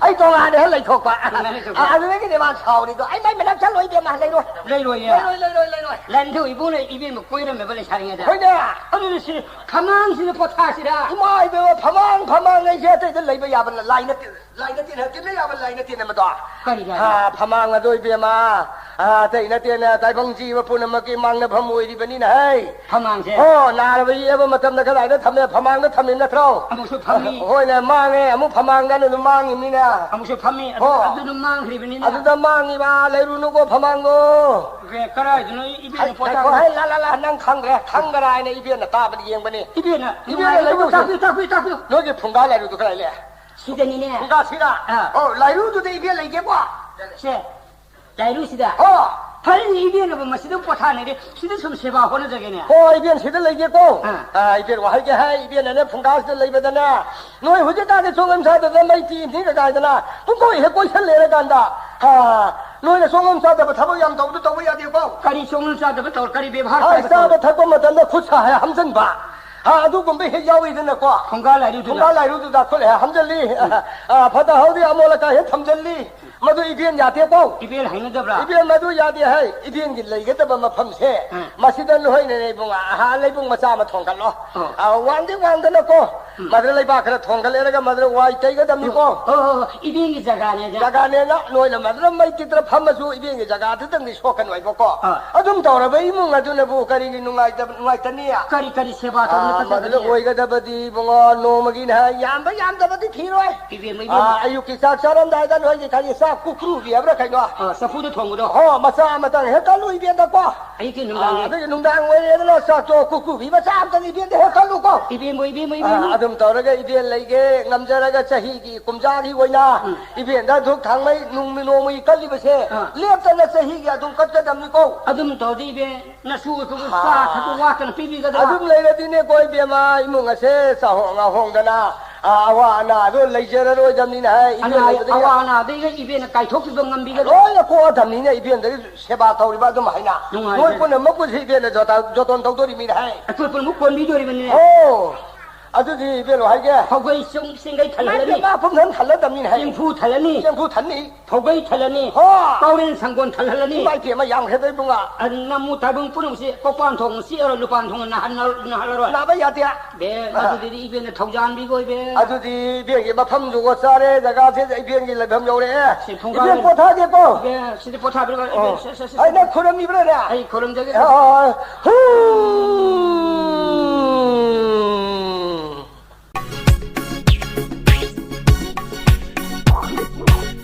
ꯑꯩ ꯇꯣꯉꯥꯟꯅ ꯍꯦꯛ ꯂꯩꯊꯣꯛꯄ꯫ ꯇꯣꯉꯥꯟꯅ ꯂꯩꯊꯣꯛꯄ꯫ ꯑꯥ, ꯑꯗꯨꯗꯒꯤꯗꯤ ꯃꯥ ꯁꯥꯎꯔꯤꯗꯣ꯫ ꯑꯩ ꯃꯥꯏ ꯃꯅꯥꯛ ꯆꯠꯂꯣꯏ, ꯏꯕꯦꯝꯃ, ꯂꯩꯔꯣꯏ꯫ ꯂꯩꯔꯣꯏꯌꯦ꯫ ꯂꯩꯔꯣꯏ, ꯂꯩꯔꯣꯏ, ꯂꯩꯔꯣꯏ꯫ ꯂꯟꯗꯨ ꯏꯕꯨꯡꯅ ꯏꯕꯦꯝꯃ ꯀꯣꯏꯔꯝꯃꯦꯕ ꯂꯩꯁꯥꯔꯤꯉꯩꯗ꯫ ꯍꯣꯏꯅꯦ꯫ ꯑꯗꯨꯅ ꯁꯤ ꯐꯃꯥꯡꯁꯤꯗ ꯄꯣꯊꯥꯁꯤꯔꯥ? ꯏꯃꯥ ꯏꯕꯦꯝꯃ, ꯐꯃꯥꯡ, ꯐꯃꯥꯡ ꯑꯩꯁꯦ ꯑꯇꯩꯗ ꯂꯩꯕ ꯌꯥꯕ ꯂꯥꯏ ꯅꯠꯇꯦ꯫ ꯂꯥꯏ ꯅꯠꯇꯦꯅ, ꯇꯤꯟꯅ ꯌꯥꯕ ꯂꯥꯏ ꯅꯠꯇꯦꯅ ꯃꯗꯣ꯫ ꯀꯔꯤ ꯂꯥꯏ? ꯑꯥ, ꯐꯃꯥꯡ ꯑꯗꯣ ꯏꯕꯦꯝꯃ, ꯑꯥ, ꯑꯇꯩ ꯅꯠꯇꯦꯅ, ꯇꯥꯏꯕꯪ ꯖꯤꯕ ꯄꯨꯝꯅꯃꯛꯀꯤ ꯃꯥꯡꯅꯐꯝ ꯑꯣꯏꯔꯤꯕꯅꯤꯅ, ꯍꯩ꯫ ꯐꯃꯥꯡꯁꯦ? ꯍꯣ, ꯅꯥꯔꯕ ꯌꯦꯛꯑꯕ ꯃꯇꯝꯗ ꯀꯗꯥꯏꯗ ꯊꯝꯃꯦ? ꯐꯃꯥꯡꯗ ꯊꯝꯃꯤ ꯅꯠꯇ꯭ꯔꯣ? ꯑꯃꯨꯛꯁꯨ ꯐꯝꯃꯤ꯫ ꯍꯣꯏꯅꯦ, ꯃꯥꯡꯉꯦ, ꯑꯃꯨꯛ ꯐꯃꯥꯡꯗ ꯑꯗꯨꯝ ꯃꯥꯡꯉꯤꯕꯅꯤꯅ꯫ ꯑꯃꯨꯛꯁꯨ ꯐꯝꯃꯤ, ꯑꯗꯨ, ꯍꯣ꯫ ꯑꯗꯨ ꯑꯗꯨꯝ ꯃꯥꯡꯈ꯭ꯔꯤꯕꯅꯤꯅ꯫ ꯑꯗꯨꯗ ꯃꯥꯡꯉꯤꯕ, ꯂꯩꯔꯨꯅꯨꯀꯣ ꯐꯃꯥꯡꯗꯣ꯫ ꯑꯦ, ꯀꯗꯥꯏꯗꯅꯣ ꯏꯕꯦꯟꯅ ꯍꯩ, ꯄꯣꯠ ꯍꯩ, ꯇꯥꯕ? ꯍꯩ, ꯂꯥ, ꯂꯥ, ꯂꯥ, ꯅꯪ ꯈꯪꯗ꯭ꯔꯦ, ꯈꯪꯒꯔꯥ ꯍꯥꯏꯅ ꯏꯕꯦꯟꯅ ꯇꯥꯕꯗ ꯌꯦꯡꯕꯅꯤ꯫ ꯏꯕꯦꯟꯅ ꯏꯕꯦꯟꯅ ꯅꯨꯡꯉꯥꯏꯇꯕ ꯂꯩꯔꯨꯁꯦ꯫ ꯇꯥꯛꯄꯤꯌꯨ, ꯇꯥꯛꯄꯤꯌꯨ, ꯇꯥꯛꯄꯤꯌꯨ꯫ ꯅꯣꯏꯒꯤ ꯐꯨꯡꯒꯥ ꯂꯥꯏꯔꯨꯗꯨ ꯀꯗꯥꯏ ꯂꯩ? ꯁꯤꯗꯅꯤꯅꯦ꯫ ꯐꯨꯡꯒꯥꯁꯤꯗ? ꯑꯥ꯫ ꯑꯣ, ꯂꯥꯏꯔꯨꯗꯨꯗ ꯏꯕꯦꯟ ꯂꯩꯒꯦꯀꯣ? ꯁꯦ, ꯂꯥꯏꯔꯨꯁꯤꯗ? ꯍꯣ꯫ ꯐꯔꯦꯅꯦ, ꯏꯕꯦꯟꯅꯕꯨ ꯃꯁꯤꯗ ꯄꯣꯊꯥꯅꯔꯦ꯫ ꯁꯤꯗ ꯁꯨꯝ ꯁꯦꯕꯥ ꯍꯣꯠꯅꯖꯒꯦꯅꯦ꯫ ꯍꯣ, ꯏꯕꯦꯟ ꯁꯤꯗ ꯂꯩꯒꯦꯀꯣ? ꯑꯥ꯫ ꯑꯥ, ꯏꯕꯦꯟ ꯋꯥꯍꯩꯒꯦ ꯍꯥꯏ, ꯏꯕꯦꯟꯅꯅꯦ ꯐꯨꯡꯒꯥꯁꯤꯗ ꯂꯩꯕꯗꯅꯦ, ꯅꯣꯏ ꯍꯧꯖꯤꯛꯀꯥꯟꯗꯤ ꯁꯣꯝ ꯁꯥꯗꯗ ꯃꯩ ꯇꯤ ꯏꯟꯊꯤ ꯀꯀꯥꯏꯗꯅ ꯄꯨꯡꯀꯣꯏ ꯍꯦꯛ ꯀꯣꯏꯁꯜꯂꯦꯔꯀꯥꯟꯗ, ꯑꯥ, ꯅꯣꯏꯅ ꯁꯣꯝ ꯁꯥꯗꯕ ꯊꯕꯛ ꯌꯥꯝ ꯇꯧꯕꯗꯣ ꯇꯧꯕ ꯌꯥꯗꯦꯀꯣ꯫ ꯀꯔꯤ ꯁꯣꯝ ꯁꯥꯗꯕ ꯇꯧ-, ꯀꯔꯤ ꯕꯦꯕꯥꯔ ꯍꯣꯏ, ꯀꯥꯏꯕ ꯆꯥꯕ ꯇꯧ-, ꯊꯛꯄ ꯃꯇꯝꯗ ꯈꯨꯠ ꯁꯥ ꯍꯦꯛ ꯍꯥꯝꯖꯟꯕ꯫ ꯑꯥ, ꯑꯗꯨꯒꯨꯝꯕ ꯍꯦꯛ ꯌꯥꯎꯔꯤꯗꯅꯀꯣ꯫ ꯐꯨꯡꯒꯥ ꯂꯥꯏꯔꯨꯗꯨꯗ꯫ ꯐꯨꯡꯒꯥ ꯂꯥꯏꯔꯨꯗꯨꯗ ꯈꯨꯠ ꯍꯦꯛ ꯍꯥꯝꯖꯜꯂꯤ꯫ ꯎꯝ꯫ ꯑꯥ, ꯐꯠꯇ ꯍꯥꯎꯗꯤ ꯑꯃꯣꯠ ꯑꯀꯥꯏ ꯍꯦꯛ ꯊꯝꯖꯜꯂꯤ꯫ ꯃꯗꯨ ꯏꯕꯦꯟ ꯌꯥꯗꯦꯀꯣ꯫ ꯏꯕꯦꯟ ꯍꯩꯅꯗꯕ꯭ꯔꯥ? ꯏꯕꯦꯟ ꯃꯗꯨ ꯌꯥꯗꯦ ꯍꯥꯏ꯫ ꯏꯕꯦꯟꯒꯤ ꯂꯩꯒꯗꯕ ꯃꯐꯝꯁꯦ ꯑꯥ꯫ ꯃꯁꯤꯗ ꯅꯣꯏꯅꯅꯦ ꯏꯕꯨꯡ, ꯑꯍꯥ, ꯂꯩꯕꯨꯡ ꯃꯆꯥ ꯑꯃ ꯊꯣꯡꯒꯠꯂꯣ꯫ ꯑꯥ꯫ ꯑꯥ, ꯋꯥꯡꯗꯤ ꯋꯥꯡꯗꯅꯀꯣ꯫ ꯎꯝ꯫ ꯃꯗꯨꯗ ꯂꯩꯕꯥꯛ ꯈꯔ ꯊꯣꯡꯒꯠꯂꯦꯔꯒ ꯃꯗꯨꯗ ꯋꯥꯏ ꯇꯩꯒꯗꯕꯅꯤꯀꯣ꯫ ꯑꯣ, ꯑꯣ, ꯑꯣ, ꯏꯕꯦꯟꯒꯤ ꯖꯒꯥꯅꯦꯗ꯫ ꯖꯒꯥꯅꯦꯅ ꯅꯣꯏꯅ ꯃꯗꯨꯗ ꯃꯩ ꯇꯤꯛꯇꯅ ꯐꯝꯃꯁꯨ ꯏꯕꯦꯟꯒꯤ ꯖꯒꯥꯗꯨꯗꯪꯗꯤ ꯁꯣꯛꯀꯅꯣꯏꯕꯀꯣ꯫ ꯑꯥ꯫ ꯑꯗꯨꯝ ꯇꯧꯔꯕ ꯏꯃꯨꯡ ꯑꯗꯨꯅꯕꯨ ꯀꯔꯤꯒꯤ ꯅꯨꯡꯉꯥꯏꯇꯕ, ꯅꯨꯡꯉꯥꯏꯇꯅꯤ? ꯀꯔꯤ, ꯀꯔꯤ ꯁꯦꯕꯥ ꯇꯧꯅ ꯑꯥ, ꯃꯗꯨꯗ ꯀꯗꯕꯅꯤ? ꯑꯣꯏꯒꯗꯕꯗꯤ ꯏꯕꯨꯡꯉꯣ, ꯅꯣꯡꯃꯒꯤꯅꯦ ꯍꯥꯏ, ꯌꯥꯝꯕ ꯌꯥꯝꯗꯕꯗꯤ ꯊꯤꯔꯣꯏ꯫ ꯏꯕꯦꯝꯃ, ꯏꯕꯦꯝꯃ꯫ ꯑꯥ, ꯑꯌꯨꯛꯀꯤ ꯆꯥꯛ ꯆꯥꯔꯝꯗꯥꯏꯗ ꯅꯣꯏꯒꯤ ꯀꯔꯤ ꯆꯥꯛ ꯀꯨꯀ꯭ꯔꯨꯕꯤ ꯍꯥꯏꯕ꯭ꯔꯥ ꯀꯩꯅꯣ? ꯑꯥ, ꯆꯐꯨꯗ ꯊꯣꯡꯕꯗꯣ꯫ ꯍꯣ, ꯃꯆꯥ ꯑꯃꯇꯪ ꯍꯦꯛ ꯀꯜꯂꯨ ꯏꯕꯦꯟꯗꯀꯣ꯫ ꯑꯌꯨꯛꯀꯤ ꯅꯨꯡꯗꯥꯡꯒꯤ꯫ ꯑꯥ, ꯑꯗꯨꯒꯤ ꯅꯨꯡꯗꯥꯡ ꯑꯣꯏꯔꯦꯗꯅ ꯆꯥꯛꯇꯣ ꯀꯨꯀ꯭ꯔꯨꯕꯤ ꯃꯆꯥ ꯑꯃꯇꯪ ꯏꯕꯦꯟꯗ ꯍꯦꯛ ꯀꯜꯂꯨꯀꯣ꯫ ꯏꯕꯦꯝꯃ, ꯏꯕꯦꯝꯃ, ꯏꯕꯦꯝꯃ꯫ ꯑꯥ, ꯑꯗꯨꯝ ꯇꯧꯔꯒ ꯏꯕꯦꯟ ꯂꯩꯒꯦ, ꯉꯝꯖꯔꯒ ꯆꯍꯤꯒꯤ ꯀꯨꯝꯖꯥꯒꯤ ꯑꯣꯏꯅ ꯎꯝ꯫ ꯏꯕꯦꯟꯗ ꯙꯨꯛ ꯊꯥꯡꯃꯩ ꯅꯨꯡ-, ꯅꯣꯡꯃꯒꯤ ꯀꯜꯂꯤꯕꯁꯦ ꯑꯥ꯫ ꯂꯦꯞꯇꯅ ꯆꯍꯤꯒꯤ ꯑꯗꯨꯝ ꯀꯠꯀꯗꯕꯅꯤꯀꯣ꯫ ꯑꯗꯨꯝ ꯇꯧꯔꯗꯤ ꯏꯕꯦꯟ ꯅꯁꯨ ꯑꯩꯈꯣꯏꯕꯨ ꯍꯥ꯫ ꯆꯥ ꯊꯛꯄ ꯋꯥꯠꯇꯅ ꯄꯤꯕꯤꯒꯗ꯭ꯔꯥ? ꯑꯗꯨꯝ ꯂꯩꯔꯗꯤꯅꯦꯀꯣ ꯏꯕꯦꯝꯃ, ꯏꯃꯨꯡ ꯑꯁꯦ ꯆꯥꯍꯣꯡ ꯉꯥꯍꯣꯡꯗꯅ ꯑꯥ, ꯑꯋꯥ ꯑꯅꯥꯗꯣ ꯂꯩꯖꯔꯔꯣꯏꯗꯕꯅꯤꯅ ꯍꯥꯏ, ꯑꯅꯥ, ꯏꯕꯦꯟ ꯑꯣꯏꯕꯗꯒꯤ ꯑꯋꯥ ꯑꯅꯥꯗꯩꯒ ꯏꯕꯦꯟꯅ ꯀꯥꯏꯊꯣꯛꯄꯤꯕ ꯉꯝꯕꯤꯒꯗ꯭ꯔꯥ? ꯂꯣꯏꯅ ꯀꯣꯛꯑꯗꯕꯅꯤꯅ ꯏꯕꯦꯟꯗꯒꯤ ꯁꯦꯕꯥ ꯇꯧꯔꯤꯕ ꯑꯗꯨꯝ ꯍꯥꯏꯅ꯫ ꯅꯨꯡꯉꯥꯏꯖꯔꯦ꯫ ꯅꯣꯏ ꯄꯨꯝꯅꯃꯛꯄꯨꯁꯨ ꯏꯕꯦꯟꯅ ꯖꯣꯇ-, ꯖꯣꯇꯣꯟ ꯇꯧꯗꯣꯔꯤꯕꯅꯤꯅ ꯍꯥꯏ꯫ ꯑꯩꯈꯣꯏ ꯄꯨꯝꯅꯃꯛ ꯀꯣꯟꯕꯤꯗꯣꯔꯤꯕꯅꯤꯅꯦ꯫ ꯑꯣ, ꯑꯗꯨꯗꯤ ꯏꯕꯦꯟ ꯍꯥꯏꯒꯦ꯫ ꯐꯧꯒꯩ ꯆꯨꯡ ꯆꯦꯡꯒꯩ ꯊꯜꯍꯜꯂꯅꯤ꯫ ꯏꯃꯥ ꯄꯨꯝꯅꯃꯛ ꯊꯜꯂꯗꯕꯅꯤꯅ ꯍꯥꯏ꯫ ꯆꯦꯡꯐꯨ ꯊꯜꯂꯅꯤ꯫ ꯆꯦꯡꯐꯨ ꯊꯜꯅꯤ꯫ ꯐꯧꯒꯩ ꯊꯜꯂꯅꯤ꯫ ꯍꯣ! ꯀꯥꯎꯔꯦꯟ ꯁꯪꯒꯣꯟ ꯊꯜꯍꯜꯂꯅꯤ꯫ ꯏꯃꯥ ꯏꯕꯦꯝꯃ ꯌꯥꯝꯈ꯭ꯔꯦꯗ ꯏꯕꯨꯡꯉꯣ꯫ ꯑꯗꯨ ꯅꯃꯨ ꯇꯥꯏꯕꯪ ꯄꯨꯝꯅꯃꯛꯁꯤ ꯀꯣꯄꯥꯟ ꯊꯣꯡ ꯆꯤꯛꯑꯔꯣꯏ, ꯂꯨꯄꯥꯟ ꯊꯣꯡꯅ ꯅꯥꯍꯟꯅ-, ꯅꯥꯍꯜꯂꯔꯣꯏ꯫ ꯅꯥꯕ ꯌꯥꯗꯦ꯫ ꯕꯦ, ꯑꯥ꯫ ꯃꯗꯨꯗꯗꯤ ꯏꯕꯦꯟꯅ ꯊꯧꯖꯥꯟꯕꯤꯈꯣ ꯏꯕꯦꯟ꯫ ꯑꯗꯨꯗꯤ ꯏꯕꯦꯟꯒꯤ ꯃꯐꯝꯁꯨ ꯆꯥꯔꯦ, ꯖꯒꯥꯁꯦ ꯏꯕꯦꯟꯒꯤ ꯂꯩꯐꯝ ꯌꯧꯔꯛꯑꯦ꯫ ꯁꯤ ꯊꯣꯡꯒꯥꯜ ꯏꯕꯦꯟ ꯄꯣꯊꯥꯒꯦꯀꯣ꯫ ꯏꯕꯦꯟ, ꯁꯤꯗꯤ ꯄꯣꯊꯥꯕꯤꯔꯣ꯫ ꯑꯣ꯫ ꯁꯦ, ꯁꯦ, ꯁꯦ, ꯁꯦ꯫ ꯑꯩ ꯅꯪ ꯈꯨꯔꯝꯃꯤꯕ꯭ꯔꯥꯅꯦ? ꯑꯩ ꯈꯨꯔꯨꯝꯖꯒꯦ꯫ ꯑꯥ, ꯍꯨ!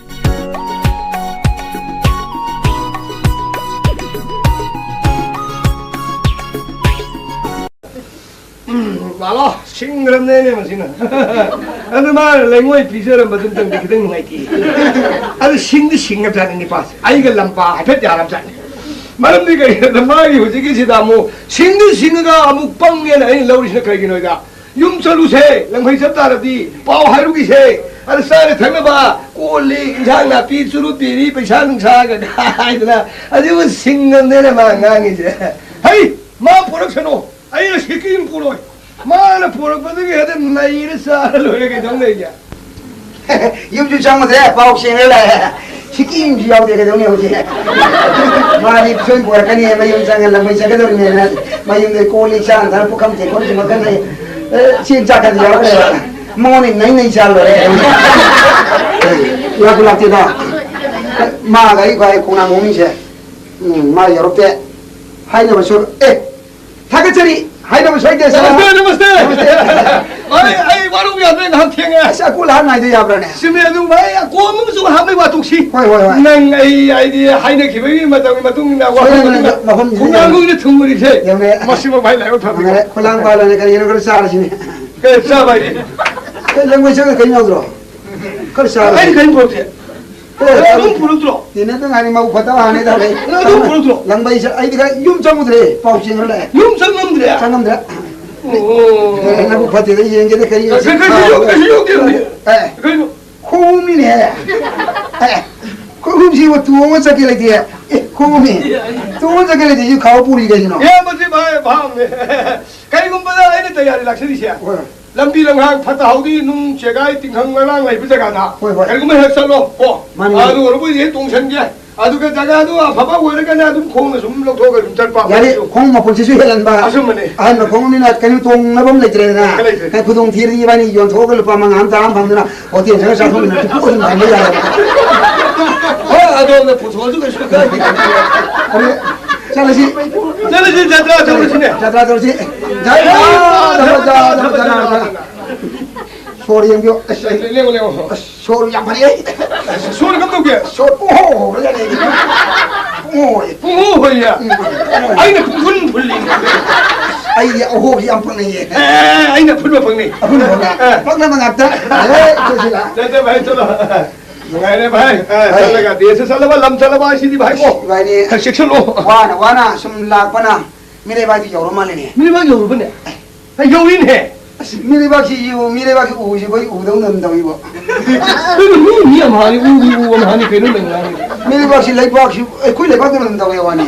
ꯎꯝ, ꯂꯥꯛꯂꯣ, ꯁꯤꯡꯈ꯭ꯔꯕꯅꯦꯅꯦ ꯃꯁꯤꯅ꯫ ꯑꯗꯨ ꯃꯥꯅ ꯂꯩꯉꯣꯏ ꯄꯤꯖꯔꯝꯕꯗꯨꯝꯇꯪꯗꯤ ꯈꯤꯇꯪ ꯅꯨꯡꯉꯥꯏꯇꯦ꯫ ꯑꯗꯨ ꯁꯤꯡꯗꯤ ꯁꯤꯡꯉꯕꯖꯥꯠꯅꯤ ꯅꯤꯄꯥꯁꯦ꯫ ꯑꯩꯒ ꯂꯝꯄꯥ ꯍꯥꯏꯐꯦꯠ ꯌꯥꯔꯕꯖꯥꯠꯅꯤ꯫ ꯃꯔꯝꯗꯤ ꯀꯩꯒꯤꯅꯣꯗ ꯃꯥꯒꯤ ꯍꯧꯖꯤꯛꯀꯤꯁꯤꯗ ꯑꯃꯨꯛ ꯁꯤꯡꯗꯤ ꯁꯤꯡꯉꯒ ꯑꯃꯨꯛ ꯄꯪꯉꯦꯅ ꯑꯩꯅ ꯂꯧꯔꯤꯁꯤꯅ ꯀꯩꯒꯤꯅꯣꯗ, ꯌꯨꯝ ꯆꯠꯂꯨꯁꯦ, ꯂꯪꯐꯩ ꯆꯠ ꯇꯥꯔꯗꯤ ꯄꯥꯎ ꯍꯥꯏꯔꯨꯈꯤꯁꯦ, ꯑꯗ ꯆꯥꯅ ꯊꯛꯅꯕ ꯀꯣꯜ ꯂꯤꯛ, ꯏꯟꯁꯥꯡ ꯅꯥꯄꯤ, ꯆꯨꯔꯨꯠ ꯄꯤꯔꯤ, ꯄꯩꯁꯥ ꯅꯨꯡꯁꯥꯒ ꯍꯥꯏꯗꯅ ꯑꯗꯨꯕꯨ ꯁꯤꯡꯉꯝꯅꯦꯅ ꯃꯥ ꯉꯥꯡꯉꯤꯁꯦ꯫ ꯍꯩ, ꯃꯥ ꯄꯨꯔꯛꯁꯅꯨ, ꯑꯩꯅ ꯁꯤꯀꯤ ꯑꯃ ꯄꯨꯔꯣꯏ꯫ ꯃꯥꯅ ꯄꯨꯔꯛꯄꯗꯒꯤ ꯍꯦꯛꯇ ꯅꯩꯔ ꯆꯥꯔ ꯂꯣꯏꯔꯦ, ꯀꯩꯗꯧ ꯂꯩꯒꯦ? ꯌꯨꯝꯁꯨ ꯆꯪꯉꯨꯗ꯭ꯔꯦ, ꯄꯥꯎ ꯆꯦꯡꯉ ꯂꯥꯛꯑꯦ꯫ ꯁꯤꯀꯤ ꯑꯃꯁꯨ ꯌꯥꯎꯗꯦ, ꯀꯩꯗꯧꯅꯤ ꯍꯧꯖꯤꯛ? ꯃꯥꯗꯤ ꯁꯣꯏ ꯄꯨꯔꯛꯀꯅꯤ, ꯃꯌꯨꯝ ꯆꯪꯉ ꯂꯝꯕꯩ ꯆꯠꯀꯗꯧꯔꯤꯅꯦꯅ ꯃꯌꯨꯝꯗ ꯀꯣꯜ ꯂꯤꯛ ꯆꯥꯅ ꯊꯛꯅ ꯄꯨꯈꯝ ꯇꯦꯡꯀꯣꯠ ꯁꯨꯝꯕ ꯈꯔ ꯂꯩ꯫ ꯑꯦ, ꯆꯦꯡ ꯆꯥꯛꯀꯗꯤ ꯌꯥꯎꯔꯛꯇ꯭ꯔꯦꯕ꯫ ꯃꯉꯣꯟꯗ ꯅꯩ ꯅꯩ ꯆꯥ ꯂꯣꯏꯔꯦ, ꯀꯩꯗꯧꯅꯤ? ꯂꯥꯛꯄꯨ ꯂꯥꯛꯇꯦꯗ꯫ ꯃꯥꯒ ꯑꯩ ꯈ꯭ꯋꯥꯏ ꯈꯣꯡꯅꯥꯡ ꯍꯣꯡꯉꯤꯁꯦ꯫ ꯎꯝ, ꯃꯥ ꯌꯧꯔꯛꯇꯦ꯫ ꯍꯥꯏꯅꯕꯁꯨ, ꯑꯦ, ꯊꯥꯒꯠꯆꯔꯤ꯫ ꯍꯥꯏꯅꯕ ꯁꯣꯏꯗꯦ, ꯁꯥꯔ꯫ ꯅꯃꯁꯇꯦ, ꯅꯃꯁꯇꯦ꯫ ꯅꯃꯁꯇꯦ꯫ ꯑꯩ, ꯑꯩ ꯋꯥꯔꯧ ꯌꯥꯗ꯭ꯔꯦ, ꯉꯥꯏꯍꯥꯛ ꯊꯦꯡꯉꯦ꯫ ꯑꯁ, ꯑꯀꯣꯜ ꯍꯥꯞ ꯉꯥꯏꯗ ꯌꯥꯕ꯭ꯔꯥꯅꯦ? ꯆꯨꯝꯃꯦ, ꯑꯗꯨ ꯚꯥꯏ, ꯑꯀꯣꯜ ꯑꯃꯁꯨ ꯍꯥꯞꯅꯕ ꯋꯥꯊꯣꯛꯁꯤ꯫ ꯍꯣꯏ, ꯍꯣꯏ, ꯍꯣꯏ꯫ ꯅꯪ ꯑꯩ, ꯑꯩꯗꯤ ꯍꯥꯏꯅꯈꯤꯕꯒꯤ ꯃꯇꯝꯒꯤ ꯃꯇꯨꯡ ꯏꯟꯅ ꯁꯣꯏꯗꯅ ꯋꯥꯐꯝ ꯑꯗꯨꯅ ꯃꯐꯝꯁꯤꯗ ꯈꯣꯡꯅꯥꯡ ꯌꯧꯔꯦ꯫ ꯅꯣꯏꯅ ꯊꯨꯡꯕꯔꯤꯁꯦ꯫ ꯌꯧꯔꯦ꯫ ꯃꯁꯤꯃ ꯚꯥꯏ ꯂꯥꯏꯕꯛ ꯐꯕꯤꯀꯣ꯫ ꯐꯪꯉꯦ꯫ ꯈꯣꯂꯥꯡ ꯄꯥꯜꯂꯣꯅꯦ, ꯀꯔꯤꯅꯣ ꯈꯔ ꯆꯥꯔꯁꯤꯅꯦ꯫ ꯀꯩ ꯆꯥꯕ ꯍꯥꯏꯗꯤ? ꯑꯦ, ꯂꯪꯕꯩ ꯆꯪꯉ ꯀꯩꯅꯣ ꯌꯥꯎꯗ꯭ꯔꯣ? ꯈꯔ ꯆꯥꯔꯁꯤ꯫ ꯑꯩꯗꯤ ꯀꯔꯤꯝ ꯄꯨꯔꯛꯇꯦ꯫ ꯑꯦ, ꯑꯗꯨꯝ ꯄꯨꯔꯛꯇ꯭ꯔꯣ? ꯇꯤꯟꯅꯗ ꯉꯥꯏꯔꯤ, ꯃꯧ ꯐꯠꯇꯕ ꯍꯥꯟꯅꯩ ꯇꯧꯔꯦ꯫ ꯅꯪ ꯑꯗꯨꯝ ꯄꯨꯔꯛꯇ꯭ꯔꯣ? ꯂꯪꯕꯩ ꯆꯠ-, ꯑꯩꯗꯤ ꯈꯔ ꯌꯨꯝ ꯆꯪꯉꯨꯗ꯭ꯔꯦ, ꯄꯥꯎ ꯆꯦꯡ ꯈꯔ ꯂꯥꯛꯑꯦ꯫ ꯌꯨꯝ ꯆꯪꯉꯝꯗ꯭ꯔꯦ? ꯆꯪꯉꯝꯗ꯭ꯔꯦ꯫ ꯑꯦ, ꯅꯕꯨꯛ ꯐꯠꯇꯦꯗ, ꯌꯦꯡꯒꯦꯗ, ꯀꯔꯤ ꯀꯩ-, ꯀꯩ-, ꯀꯩꯁꯨ ꯌꯥꯎꯗꯦ, ꯀꯩꯁꯨ ꯌꯥꯎꯗꯦ, ꯌꯥꯎꯗꯦ꯫ ꯑꯦ, ꯀꯩꯅꯣ? ꯈꯣꯡꯎꯞꯅꯤꯅꯦ꯫ ꯑꯦ, ꯈꯣꯡꯎꯞꯁꯤꯕꯨ ꯇꯣꯡꯉ ꯆꯠꯀꯦ ꯂꯩꯇꯦ꯫ ꯑꯦ, ꯈꯣꯡꯎꯞꯅꯤ꯫ ꯇꯣꯡꯉ ꯆꯠꯀꯦ ꯂꯩꯇꯦ, ꯁꯤ ꯈꯥꯎ ꯄꯨꯔꯤ ꯀꯩꯒꯤꯅꯣ? ꯑꯦ, ꯃꯁꯤ ꯚꯥꯏ, ꯚꯥꯞꯅꯦ꯫ ꯀꯔꯤꯒꯨꯝꯕꯗ ꯑꯩꯅ ꯇꯌꯥꯔꯤ ꯂꯥꯛꯆꯔꯤꯁꯦ, ꯍꯣꯏ꯫ ꯂꯝꯕꯤ ꯂꯝꯍꯥꯡ ꯐꯠꯇ ꯍꯥꯎꯗꯤ ꯅꯨꯡ ꯆꯦꯒꯥꯏ ꯇꯤꯡꯈꯪ ꯃꯔꯥꯡ ꯂꯩꯕ ꯖꯒꯥꯗ ꯍꯣꯏ, ꯍꯣꯏ꯫ ꯀꯔꯤꯒꯨꯝꯕ ꯍꯦꯛ ꯆꯠꯂꯣ, ꯀꯣ꯫ ꯃꯥꯅꯤ, ꯃꯥꯅꯤ꯫ ꯑꯗꯨ ꯑꯣꯏꯔꯕꯨꯗꯤ ꯍꯦꯛ ꯇꯣꯡꯁꯟꯒꯦ꯫ ꯑꯗꯨꯒ ꯖꯒꯥꯗꯨ ꯑꯐꯕ ꯑꯣꯏꯔꯒꯅ ꯑꯗꯨꯝ ꯈꯣꯡꯅ ꯁꯨꯝ ꯂꯧꯊꯣꯛꯑꯒ ꯑꯗꯨꯝ ꯆꯠꯄ꯫ ꯌꯥꯅꯤ, ꯈꯣꯡ ꯃꯈꯨꯠꯁꯤꯁꯨ ꯍꯦꯜꯍꯟꯕ꯫ ꯑꯆꯨꯝꯕꯅꯤ꯫ ꯑꯍꯟ ꯃꯈꯣꯡꯅꯤꯅ ꯀꯩꯅꯣ ꯇꯣꯡꯅꯕ ꯑꯃ ꯂꯩꯇ꯭ꯔꯦꯗꯅ꯫ ꯂꯩꯇ꯭ꯔꯦ꯫ ꯈꯨꯗꯣꯡ ꯊꯤꯔꯗꯤ ꯏꯕꯥꯅꯤ ꯌꯣꯟꯊꯣꯛꯑꯒ ꯂꯨꯄꯥ ꯃꯉꯥ ꯑꯃ, ꯇꯔꯥ ꯑꯃ ꯐꯪꯗꯅ ꯍꯣꯇꯦꯜ ꯆꯪꯉ ꯆꯥꯊꯣꯛꯃꯤꯟꯅ ꯄꯨꯛ ꯑꯗꯨꯝ ꯊꯟꯕ ꯌꯥꯏꯌꯦꯕ꯫ ꯍꯣꯏ, ꯑꯗꯣꯝꯅ ꯄꯨꯊꯣꯛꯑꯁꯨ ꯀꯩꯁꯨ ꯀꯥꯏꯗꯦ꯫ ꯑꯗꯨ ꯆꯠꯂꯁꯤ꯫ ꯆꯠꯂꯁꯤ, ꯖꯇ꯭ꯔꯥ ꯇꯧꯔꯁꯤꯅꯦ꯫ ꯖꯇ꯭ꯔꯥ ꯇꯧꯔꯁꯤ꯫ ꯖꯇ꯭ꯔꯥ, ꯖꯇ꯭ꯔꯥ, ꯖꯇ꯭ꯔꯥ, ꯖꯇ꯭ꯔꯥ꯫ ꯁꯣꯔ ꯌꯦꯡꯕꯤꯌꯣ꯫ ꯑꯁ, ꯑꯩ ꯂꯦꯡꯉꯣ, ꯂꯦꯡꯉꯣ꯫ ꯑꯁ, ꯁꯣꯔ ꯌꯥꯝ ꯐꯔꯦ꯫ ꯑꯁ, ꯁꯣꯔ ꯀꯝꯗꯧꯒꯦ? ꯁꯣꯔ ꯄꯨꯡꯍꯣ ꯍꯣꯔꯦ꯫ ꯄꯨꯡꯍꯣ ꯍꯣꯏꯌꯦ꯫ ꯎꯝ, ꯄꯨꯡꯍꯣ꯫ ꯑꯩꯅ ꯄꯨꯡꯐꯨꯟ ꯐꯨꯜꯂꯤ꯫ ꯑꯩꯗꯤ ꯑꯍꯣꯕꯁꯤ ꯌꯥꯝ ꯄꯛꯅꯩꯌꯦ꯫ ꯑꯦ, ꯑꯩꯅ ꯑꯐꯨꯟꯕ ꯐꯪꯅꯤ꯫ ꯑꯐꯨꯟꯕ ꯐꯪꯅꯤ꯫ ꯑꯦ꯫ ꯄꯛꯅꯕ ꯉꯥꯛꯇ꯫ ꯑꯦ, ꯆꯠꯁꯤꯂꯥ꯫ ꯆꯠꯁꯦ ꯚꯥꯏ, ꯆꯠꯂꯣ꯫ ꯅꯨꯡꯉꯥꯏꯔꯦ ꯚꯥꯏ꯫ ꯑ, ꯚꯥꯏ꯫ ꯆꯠꯂꯒ ꯗꯦꯁ ꯆꯠꯂꯕ, ꯂꯝ ꯆꯠꯂꯕ ꯍꯥꯏꯁꯤꯗꯤ ꯚꯥꯏ ꯀꯣ꯫ ꯚꯥꯏꯅꯦ꯫ ꯈꯔ ꯆꯦꯛꯁꯤꯜꯂꯣ꯫ ꯋꯥꯅ ꯋꯥꯅ ꯁꯨꯝ ꯂꯥꯛꯄꯅ ꯃꯤꯔꯩꯕꯥꯛꯇꯤ ꯌꯧꯔ ꯃꯥꯜꯂꯦꯅꯦ꯫ ꯃꯤꯔꯩꯕꯥꯛ ꯌꯧꯔꯕꯅꯦ? ꯑꯦ, ꯌꯧꯔꯤꯅꯦ꯫ ꯑꯁ, ꯃꯤꯔꯩꯕꯥꯛꯁꯤ ꯌꯦꯡꯉꯨ, ꯃꯤꯔꯩꯕꯥꯛꯁꯤ ꯎꯕꯁꯤ ꯑꯩꯈꯣꯏ ꯎꯗꯧꯅ ꯑꯗꯨꯝ ꯇꯧꯏꯕꯣ꯫ ꯀꯩꯅꯣ ꯃꯤ, ꯃꯤ ꯑꯃ ꯍꯥꯏ, ꯎ, ꯎ, ꯎ ꯑꯃ ꯍꯥꯏꯅꯤ, ꯀꯩꯅꯣ ꯅꯪ ꯉꯥꯡꯉꯤ? ꯃꯤꯔꯩꯕꯥꯛꯁꯤ ꯂꯩꯕꯥꯛꯁꯤ ꯑꯩꯈꯣꯏ ꯂꯩꯕꯥꯛꯇꯧꯅ ꯑꯗꯨꯝ ꯇꯧꯏ ꯋꯥꯅꯤ꯫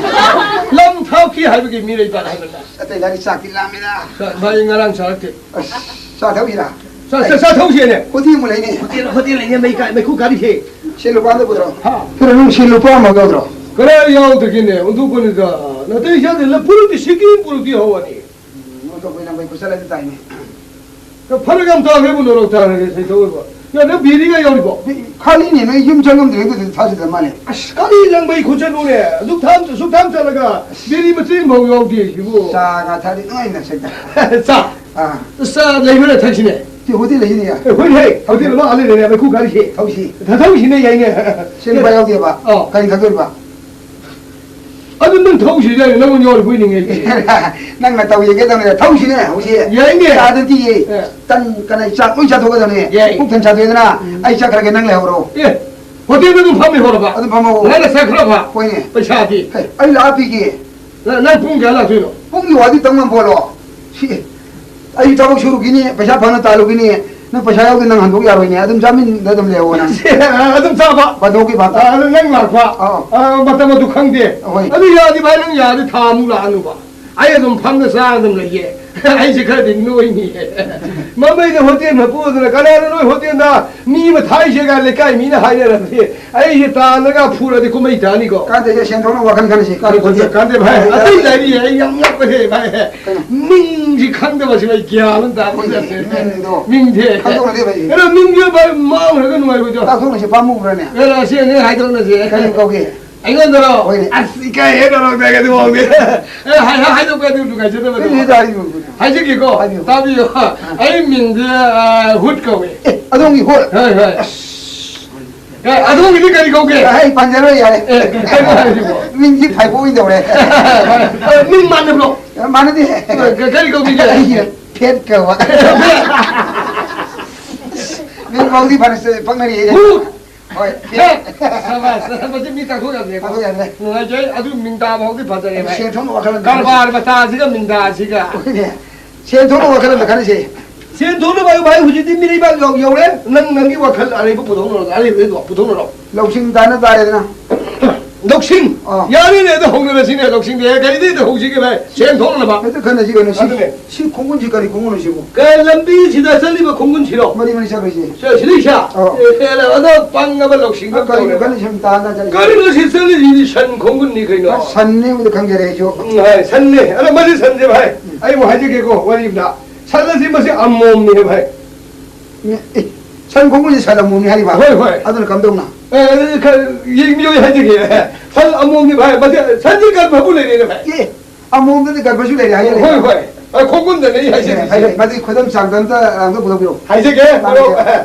ꯂꯝ ꯊꯥꯎꯈꯤ ꯍꯥꯏꯕꯒꯤ ꯃꯤꯔꯩꯕꯥꯛ ꯍꯥꯏꯕꯅ꯫ ꯑꯇꯩ ꯂꯥꯏꯔꯤ ꯆꯥꯛꯇꯤ ꯂꯥꯝꯃꯤꯗ꯫ ꯆꯥ-, ꯚꯥꯏ, ꯉꯔꯥꯡ ꯆꯥꯔꯛꯇꯦ꯫ ꯑꯁ, ꯆꯥ ꯊꯛꯎꯁꯤꯔꯥ? ꯆꯥ-, ꯆꯥ-, ꯆꯥ ꯊꯛꯎꯁꯤꯅꯦ꯫ ꯍꯣꯇꯦꯜ ꯑꯃ ꯂꯩꯅꯦ꯫ ꯍꯣꯇꯦꯜ, ꯍꯣꯇꯦꯜ ꯂꯩꯅꯦ, ꯃꯩ ꯀꯥ-, ꯃꯩꯈꯨ ꯀꯥꯔꯤꯁꯦ꯫ ꯁꯦ ꯂꯨꯄꯥ ꯑꯝꯇ ꯄꯨꯊꯣꯔꯛꯑꯣ꯫ ꯍꯥ? ꯀꯩꯅꯣ, ꯅꯪ ꯁꯦ ꯂꯨꯄꯥ ꯑꯃ ꯌꯥꯎꯗ꯭ꯔꯣ? ꯀꯗꯥꯏ ꯌꯥꯎꯗꯒꯦꯅꯦ? ꯑꯣꯟꯊꯣꯛꯄꯅꯤꯗ꯫ ꯅꯥꯇꯩ ꯆꯥꯗꯦ, ꯂꯐꯨꯔꯨꯇꯤ ꯁꯤꯀꯤ ꯄꯨꯔꯛꯇꯤ ꯍꯧꯔꯅꯤ꯫ ꯎꯝ, ꯑꯣꯟꯊꯣꯛꯄꯩ ꯅꯪ ꯃꯩꯈꯨ ꯆꯠꯂꯗꯤ ꯇꯥꯏꯅꯦ꯫ ꯐꯔꯛ ꯌꯥꯝ ꯇꯥꯈ꯭ꯔꯦꯕꯨ ꯅꯣꯔꯣꯛ ꯇꯥꯈ꯭ꯔꯒꯦ ꯁꯩꯇꯧ ꯑꯣꯏꯕ꯫ ꯌꯥ, ꯅꯪ ꯕꯤꯔꯤꯒ ꯌꯥꯎꯔꯤꯕꯣ? ꯈꯥꯂꯤꯅꯦ, ꯅꯣꯏ ꯌꯨꯝ ꯆꯪꯉꯝꯗ꯭ꯔꯤꯉꯩꯗꯨꯗ ꯊꯥꯖꯗ ꯃꯥꯜꯂꯦ꯫ ꯑꯁ, ꯀꯔꯤ ꯂꯪꯕꯩ ꯈꯨꯠꯆꯠꯅꯣꯅꯦ? ꯑꯗꯨꯛ ꯊꯥꯝ-, ꯑꯁꯨꯛ ꯊꯥꯝ ꯆꯠꯂꯒ ꯕꯤꯔꯤ ꯃꯆꯦꯠ ꯑꯃꯐꯥꯎ ꯌꯥꯎꯗꯦ ꯁꯤꯕꯨ꯫ ꯆꯥꯒ ꯊꯛꯑꯗꯤ ꯅꯨꯡꯉꯥꯏꯅ ꯁꯩꯇ꯫ ꯆꯥ? ꯑꯥ꯫ ꯆꯥ ꯂꯩꯕ꯭ꯔꯥ ꯊꯛꯁꯤꯅꯦ? ꯁꯤ ꯍꯣꯇꯦꯜ ꯂꯩꯁꯤꯅꯦ, ꯌꯥ꯫ ꯑꯦ, ꯍꯣꯏ, ꯍꯦ, ꯍꯣꯇꯦꯜ ꯑꯃ ꯑꯥ ꯂꯩꯔꯦꯅꯦ, ꯃꯩꯈꯨ ꯀꯥꯔꯤꯁꯦ꯫ ꯊꯧꯁꯤ꯫ ꯊ-, ꯊꯧꯁꯤꯅꯦ, ꯌꯥꯏꯅꯦ꯫ ꯁꯤ ꯂꯨꯄꯥ ꯌꯥꯎꯗꯦꯕ꯫ ꯑꯥ꯫ ꯀꯔꯤ ꯊꯛꯇꯣꯏꯕ? ꯑꯗꯨ ꯅꯪ ꯊꯧꯁꯤ ꯌꯥꯏ, ꯅꯪꯉꯣꯟꯗ ꯌꯥꯎꯔꯤ ꯀꯨꯏꯅꯤꯡꯉꯩ꯫ ꯅꯪꯅ ꯇꯧ ꯌꯦꯡꯒꯦ ꯇꯧꯅꯤꯗ, ꯊꯧꯁꯤꯅꯦ ꯍꯧꯖꯤꯛ꯫ ꯌꯥꯏꯅꯦ꯫ ꯆꯥꯗꯗꯤ ꯌꯦ꯫ ꯑꯦ꯫ ꯇꯟ ꯀꯅꯥ ꯆꯥꯛ ꯂꯣꯏ ꯆꯥꯊꯣꯛꯀꯗꯕꯅꯦ꯫ ꯌꯥꯏ꯫ ꯄꯨꯛ ꯊꯟ ꯆꯥꯊꯣꯛꯑꯦꯗꯅ, ꯎꯝ꯫ ꯑꯩ ꯆꯠꯈ꯭ꯔꯒꯦ, ꯅꯪ ꯂꯩꯍꯧꯔꯣ꯫ ꯑꯦ, ꯍꯣꯇꯦꯜꯗ ꯑꯗꯨꯝ ꯐꯝꯃꯤ ꯍꯧꯔꯕ? ꯑꯗꯨꯝ ꯐꯝꯍꯧꯔꯣ꯫ ꯅꯪꯅ ꯆꯠꯈ꯭ꯔꯕ? ꯍꯣꯏꯅꯦ꯫ ꯄꯩꯁꯥꯗꯤ? ꯍꯦ, ꯑꯩ ꯂꯥꯛꯑ ꯄꯤꯒꯦ꯫ ꯅ-, ꯅꯪ ꯄꯨꯡ ꯀꯌꯥ ꯂꯥꯛꯇꯣꯏꯅꯣ? ꯄꯨꯡꯒꯤ ꯋꯥꯗꯤ ꯇꯝ ꯉꯝꯄꯣꯠꯂꯣ꯫ ꯁꯤ, ꯑꯩ ꯊꯕꯛ ꯁꯨꯔꯨꯈꯤꯅꯤ, ꯄꯩꯁꯥ ꯐꯪꯅ ꯇꯥꯜꯂꯨꯈꯤꯅꯤ, ꯅꯪ ꯄꯩꯁꯥ ꯌꯥꯎꯗꯦ, ꯅꯪ ꯍꯟꯗꯣꯛ ꯌꯥꯔꯣꯏꯅꯦ, ꯑꯗꯨꯝ ꯆꯥꯃꯤꯟꯗ ꯑꯗꯨꯝ ꯂꯩꯍꯧꯑꯣ ꯅꯪ꯫ ꯑꯗꯨꯝ ꯆꯥꯕ꯫ ꯕꯟꯗꯣꯛꯀꯤ ꯚꯥꯞꯇ꯫ ꯑ, ꯑꯗꯨ ꯅꯪ ꯂꯥꯛꯄ꯫ ꯑꯥ꯫ ꯑ, ꯃꯇꯝ ꯑꯗꯨ ꯈꯪꯗꯦ꯫ ꯍꯣꯏ꯫ ꯑꯗꯨ ꯌꯥꯔꯗꯤ ꯚꯥꯏ, ꯅꯪ ꯌꯥꯔꯗꯤ ꯊꯥ ꯑꯃꯨꯛ ꯂꯥꯛꯑꯅꯨꯕ꯫ ꯑꯩ ꯑꯗꯨꯝ ꯐꯝꯗ ꯆꯥꯔ ꯑꯗꯨꯝ ꯂꯩꯒꯦ꯫ ꯑꯩꯁꯦ ꯈꯔꯗꯤ ꯅꯣꯏꯅꯤꯌꯦ꯫ ꯃꯃꯩꯗ ꯍꯣꯇꯦꯜ ꯃꯄꯨ ꯑꯗꯨꯅ, "ꯀꯅꯥꯅꯣ ꯅꯣꯏ ꯍꯣꯇꯦꯜꯗ ꯃꯤ ꯑꯃ ꯊꯥꯏꯁꯦꯒ ꯂꯩꯀꯥꯏ ꯃꯤꯅ ꯍꯥꯏꯅꯔꯝꯃꯤ"? ꯑꯩꯁꯦ ꯇꯥꯜꯂꯒ ꯐꯨꯔꯗꯤ ꯀꯨꯝꯍꯩ ꯇꯥꯅꯤꯀꯣ꯫ ꯀꯥꯟꯗꯦꯁꯦ, ꯁꯦꯟ ꯊꯣꯛꯅ ꯋꯥꯈꯜ ꯈꯟꯁꯤ꯫ ꯀꯥꯟꯗꯦ, ꯀꯥꯟꯗꯦ ꯚꯥꯏ꯫ ꯑꯇꯩ ꯂꯩꯔꯤ, ꯑꯩ ꯌꯥꯝ ꯉꯛꯄꯁꯦ ꯚꯥꯏ꯫ ꯀꯩꯅꯣ? ꯃꯤꯡꯁꯤ ꯈꯪꯗꯕꯁꯤ ꯚꯥꯏ, ꯒ꯭ꯌꯥꯟ ꯑꯃ ꯇꯥꯕ ꯍꯣꯏꯅꯦ, ꯅꯠꯇꯦ꯫ ꯃꯤꯡꯗꯣ ꯃꯤꯡꯁꯦ꯫ ꯈꯪꯗꯣꯛꯅꯗꯦ ꯚꯥꯏ꯫ ꯑꯗꯣ ꯃꯤꯡꯁꯦ ꯚꯥꯏ, ꯃꯥꯡꯈ꯭ꯔꯒ ꯅꯨꯡꯉꯥꯏꯔꯣꯏꯗ꯭ꯔꯣ? ꯇꯥꯊꯣꯛꯅꯁꯤ, ꯄꯥꯝꯃꯨꯕ꯭ꯔꯅꯦ? ꯑꯗꯣ ꯑꯁꯤ ꯑꯅꯤ ꯍꯥꯏꯗꯣꯛꯅꯁꯦ꯫ ꯀꯔꯤ ꯀꯧꯒꯦ? ꯑꯩꯉꯣꯟꯗꯔꯣ? ꯍꯣꯏꯅꯦ꯫ ꯑꯁ, ꯏꯀꯥꯏꯍꯦ, ꯅꯔꯣꯛꯇꯒꯗꯤ ꯃꯑꯣꯡꯗꯤ꯫ ꯑꯦ, ꯍꯥꯏ-, ꯍꯥꯏ-, ꯍꯥꯏꯗꯣꯛꯄ ꯑꯗꯨ ꯅꯨꯡꯉꯥꯏꯖꯗꯕꯗꯣ꯫ ꯀꯔꯤ ꯍꯥꯏꯗꯣ ꯍꯥꯏꯕꯤꯌꯨ? ꯍꯥꯏꯖꯒꯦꯀꯣ꯫ ꯍꯥꯏꯕꯤꯌꯨ꯫ ꯇꯥꯕꯤꯌꯨ꯫ ꯑꯥ꯫ ꯑꯩ ꯃꯤꯡꯗꯤ, ꯑ, ꯍꯨꯠ ꯀꯧꯏ꯫ ꯑꯦ, ꯑꯗꯣꯝꯒꯤ ꯍꯨꯠ? ꯍꯣꯏ, ꯍꯣꯏ꯫ ꯑꯁ꯫ ꯑꯦ, ꯑꯗꯣꯝꯒꯤꯗꯤ ꯀꯔꯤ ꯀꯧꯒꯦ? ꯑꯦ, ꯑꯩ ꯄꯟꯖꯔꯣꯏ, ꯌꯥꯔꯦ꯫ ꯑꯦ, ꯀꯩꯅꯣ ꯍꯥꯏꯁꯤꯕꯣ? ꯃꯤꯡꯗꯤ ꯐꯥꯏꯕꯣꯛ ꯑꯣꯏꯅ ꯇꯧꯔꯦ꯫ ꯑꯦ, ꯃꯤꯡ ꯃꯥꯟꯅꯕ꯭ꯔꯣ? ꯑꯦ, ꯃꯥꯟꯅꯗꯦ꯫ ꯑꯦ, ꯀ-, ꯀꯔꯤ ꯀꯧꯕꯤꯒꯦ? ꯑꯩꯒꯤꯅ ꯐꯦꯠ ꯀꯧꯕ꯫ ꯃꯤꯡ ꯐꯥꯎꯗꯤ ꯐꯅ ꯄꯛꯅꯔꯤ꯫ ꯍꯨꯠ! ꯍꯣꯏ꯫ ꯍꯦ! ꯁꯕꯥꯁ! ꯃꯁꯤ ꯃꯤ ꯇꯥꯛꯊꯣꯛ ꯌꯥꯗ꯭ꯔꯦꯀꯣ꯫ ꯇꯥꯛꯊꯣꯛ ꯌꯥꯗ꯭ꯔꯦ꯫ ꯅꯨꯡꯉꯥꯏꯖꯩ꯫ ꯑꯗꯨ ꯃꯤꯡꯗꯥ ꯐꯥꯎꯗꯤ ꯐꯖꯔꯦ, ꯚꯥꯏ꯫ ꯁꯦꯟ ꯊꯣꯛꯅ ꯋꯥꯈꯜ ꯑꯃ ꯈꯜꯂꯁꯤ꯫ ꯀꯔꯕꯥꯔ ꯃꯆꯥꯁꯤꯒ ꯃꯤꯡꯗꯥꯁꯤꯒ꯫ ꯍꯣꯏꯅꯦ꯫ ꯁꯦꯟ ꯊꯣꯛꯅ ꯋꯥꯈꯜ ꯑꯃ ꯈꯜꯂꯁꯤ꯫ ꯁꯦꯟ ꯊꯣꯛꯅꯕ ꯍꯥꯏꯕꯨ, ꯚꯥꯏ, ꯍꯧꯖꯤꯛꯇꯤ ꯃꯤꯔꯩꯕꯥꯛ ꯌꯧ-, ꯌꯧꯔꯦ꯫ ꯅꯪ ꯅꯪꯒꯤ ꯋꯥꯈꯜ ꯑꯔꯩꯕ ꯄꯨꯊꯣꯛꯅꯔꯣ, ꯑꯔꯩꯕꯗꯣ ꯄꯨꯊꯣꯛꯅꯔꯣ꯫ ꯂꯧꯁꯤꯡ ꯇꯥꯅ ꯇꯥꯔꯦꯗꯅ꯫ ꯂꯧꯁꯤꯡ? ꯑꯥ꯫ ꯌꯥꯔꯦꯅꯦ, ꯑꯗꯣ ꯍꯧꯅꯔꯁꯤꯅꯦ, ꯂꯧꯁꯤꯡꯗꯤ꯫ ꯀꯔꯤꯗꯩꯗ ꯍꯧꯁꯤꯒꯦ, ꯚꯥꯏ? ꯁꯦꯟ ꯊꯣꯛꯅꯕ꯫ ꯍꯦꯛꯇ ꯈꯟꯅꯁꯤ ꯀꯩꯅꯣ꯫ ꯁꯤ, ꯑꯗꯨꯅꯦ꯫ ꯁꯤ ꯈꯣꯡꯒꯨꯟꯁꯤ ꯀꯔꯤ ꯈꯣꯡꯒꯨꯟꯅꯣ ꯁꯤꯕꯨ? ꯀ-, ꯂꯝꯕꯤꯁꯤꯗ ꯆꯠꯂꯤꯕ ꯈꯣꯡꯒꯨꯟꯁꯤꯔꯣ? ꯃꯔꯤ ꯃꯔꯤ ꯆꯠꯈ꯭ꯔꯤꯁꯦ꯫ ꯁꯦ, ꯁꯤꯗꯩꯁꯤꯗ? ꯑꯧ꯫ ꯑꯦ, ꯑꯦ, ꯑꯗꯣ ꯄꯪꯉꯕ ꯂꯧꯁꯤꯡ ꯑ, ꯑꯃ ꯀꯔꯤꯅꯣ ꯇꯧꯔꯦ꯫ ꯈꯜꯂꯤ ꯁꯨꯝ ꯇꯥꯅ ꯆꯠꯂꯤꯁꯦ? ꯀꯔꯤꯅꯣ ꯁꯤ ꯆꯠꯂꯤꯁꯤꯗꯤ ꯁꯟ ꯈꯣꯡꯒꯨꯟꯅꯤ ꯀꯩꯅꯣ꯫ ꯑ, ꯁꯟꯅꯦꯕꯨꯗꯤ ꯈꯪꯖꯔꯦ ꯑꯩꯁꯨ꯫ ꯎꯝ, ꯍꯣꯏ, ꯁꯟꯅꯦ꯫ ꯑꯗꯣ ꯃꯁꯤ ꯁꯟꯁꯦ ꯚꯥꯏ, ꯎꯝ꯫ ꯑꯩ ꯑꯃꯨꯛ ꯍꯥꯏꯖꯒꯦꯀꯣ ꯋꯥꯔꯤ ꯑꯝꯗ꯫ ꯁꯟ ꯑꯁꯤ ꯃꯁꯤ ꯑꯃꯣꯝꯅꯦ ꯚꯥꯏ꯫ ꯑꯦ, ꯁꯟ ꯈꯣꯡꯒꯨꯟꯁꯤ ꯁꯟ ꯑꯃꯣꯝꯅꯤ ꯍꯥꯏꯔꯤꯕ? ꯍꯣꯏ, ꯍꯣꯏ꯫ ꯑꯗꯨꯅ ꯀꯝꯗꯧꯅ? ꯑꯦ, ꯑꯗꯨꯗꯤ ꯈꯔ ꯌꯦꯡꯕꯤꯌꯨ ꯍꯥꯏꯖꯒꯦ꯫ ꯁꯟ ꯑꯃꯣꯝꯅꯤ ꯚꯥꯏ, ꯃꯁꯤ ꯁꯟꯁꯤ ꯒꯔꯚꯕꯨ ꯂꯩꯔꯦꯅꯦ ꯚꯥꯏ꯫ ꯑꯦ, ꯑꯃꯣꯝꯗꯗꯤ ꯒꯔꯚꯁꯨ ꯂꯩꯔꯦ ꯍꯥꯏꯌꯦ꯫ ꯍꯣꯏ, ꯍꯣꯏ꯫ ꯑ, ꯈꯣꯡꯒꯨꯟꯗꯅꯦ ꯑꯩ ꯍꯥꯏꯖꯔꯤꯁꯦ꯫ ꯐꯔꯦ, ꯐꯔꯦ꯫ ꯃꯗꯨꯒꯤ ꯈꯨꯗꯝ ꯆꯥꯡꯗꯝꯇ ꯑꯝꯇ ꯄꯨꯊꯣꯛꯄꯤꯔꯣ꯫ ꯍꯥꯏꯖꯒꯦ, ꯇꯥꯔꯒꯦ꯫ ꯃꯔꯨꯞ꯫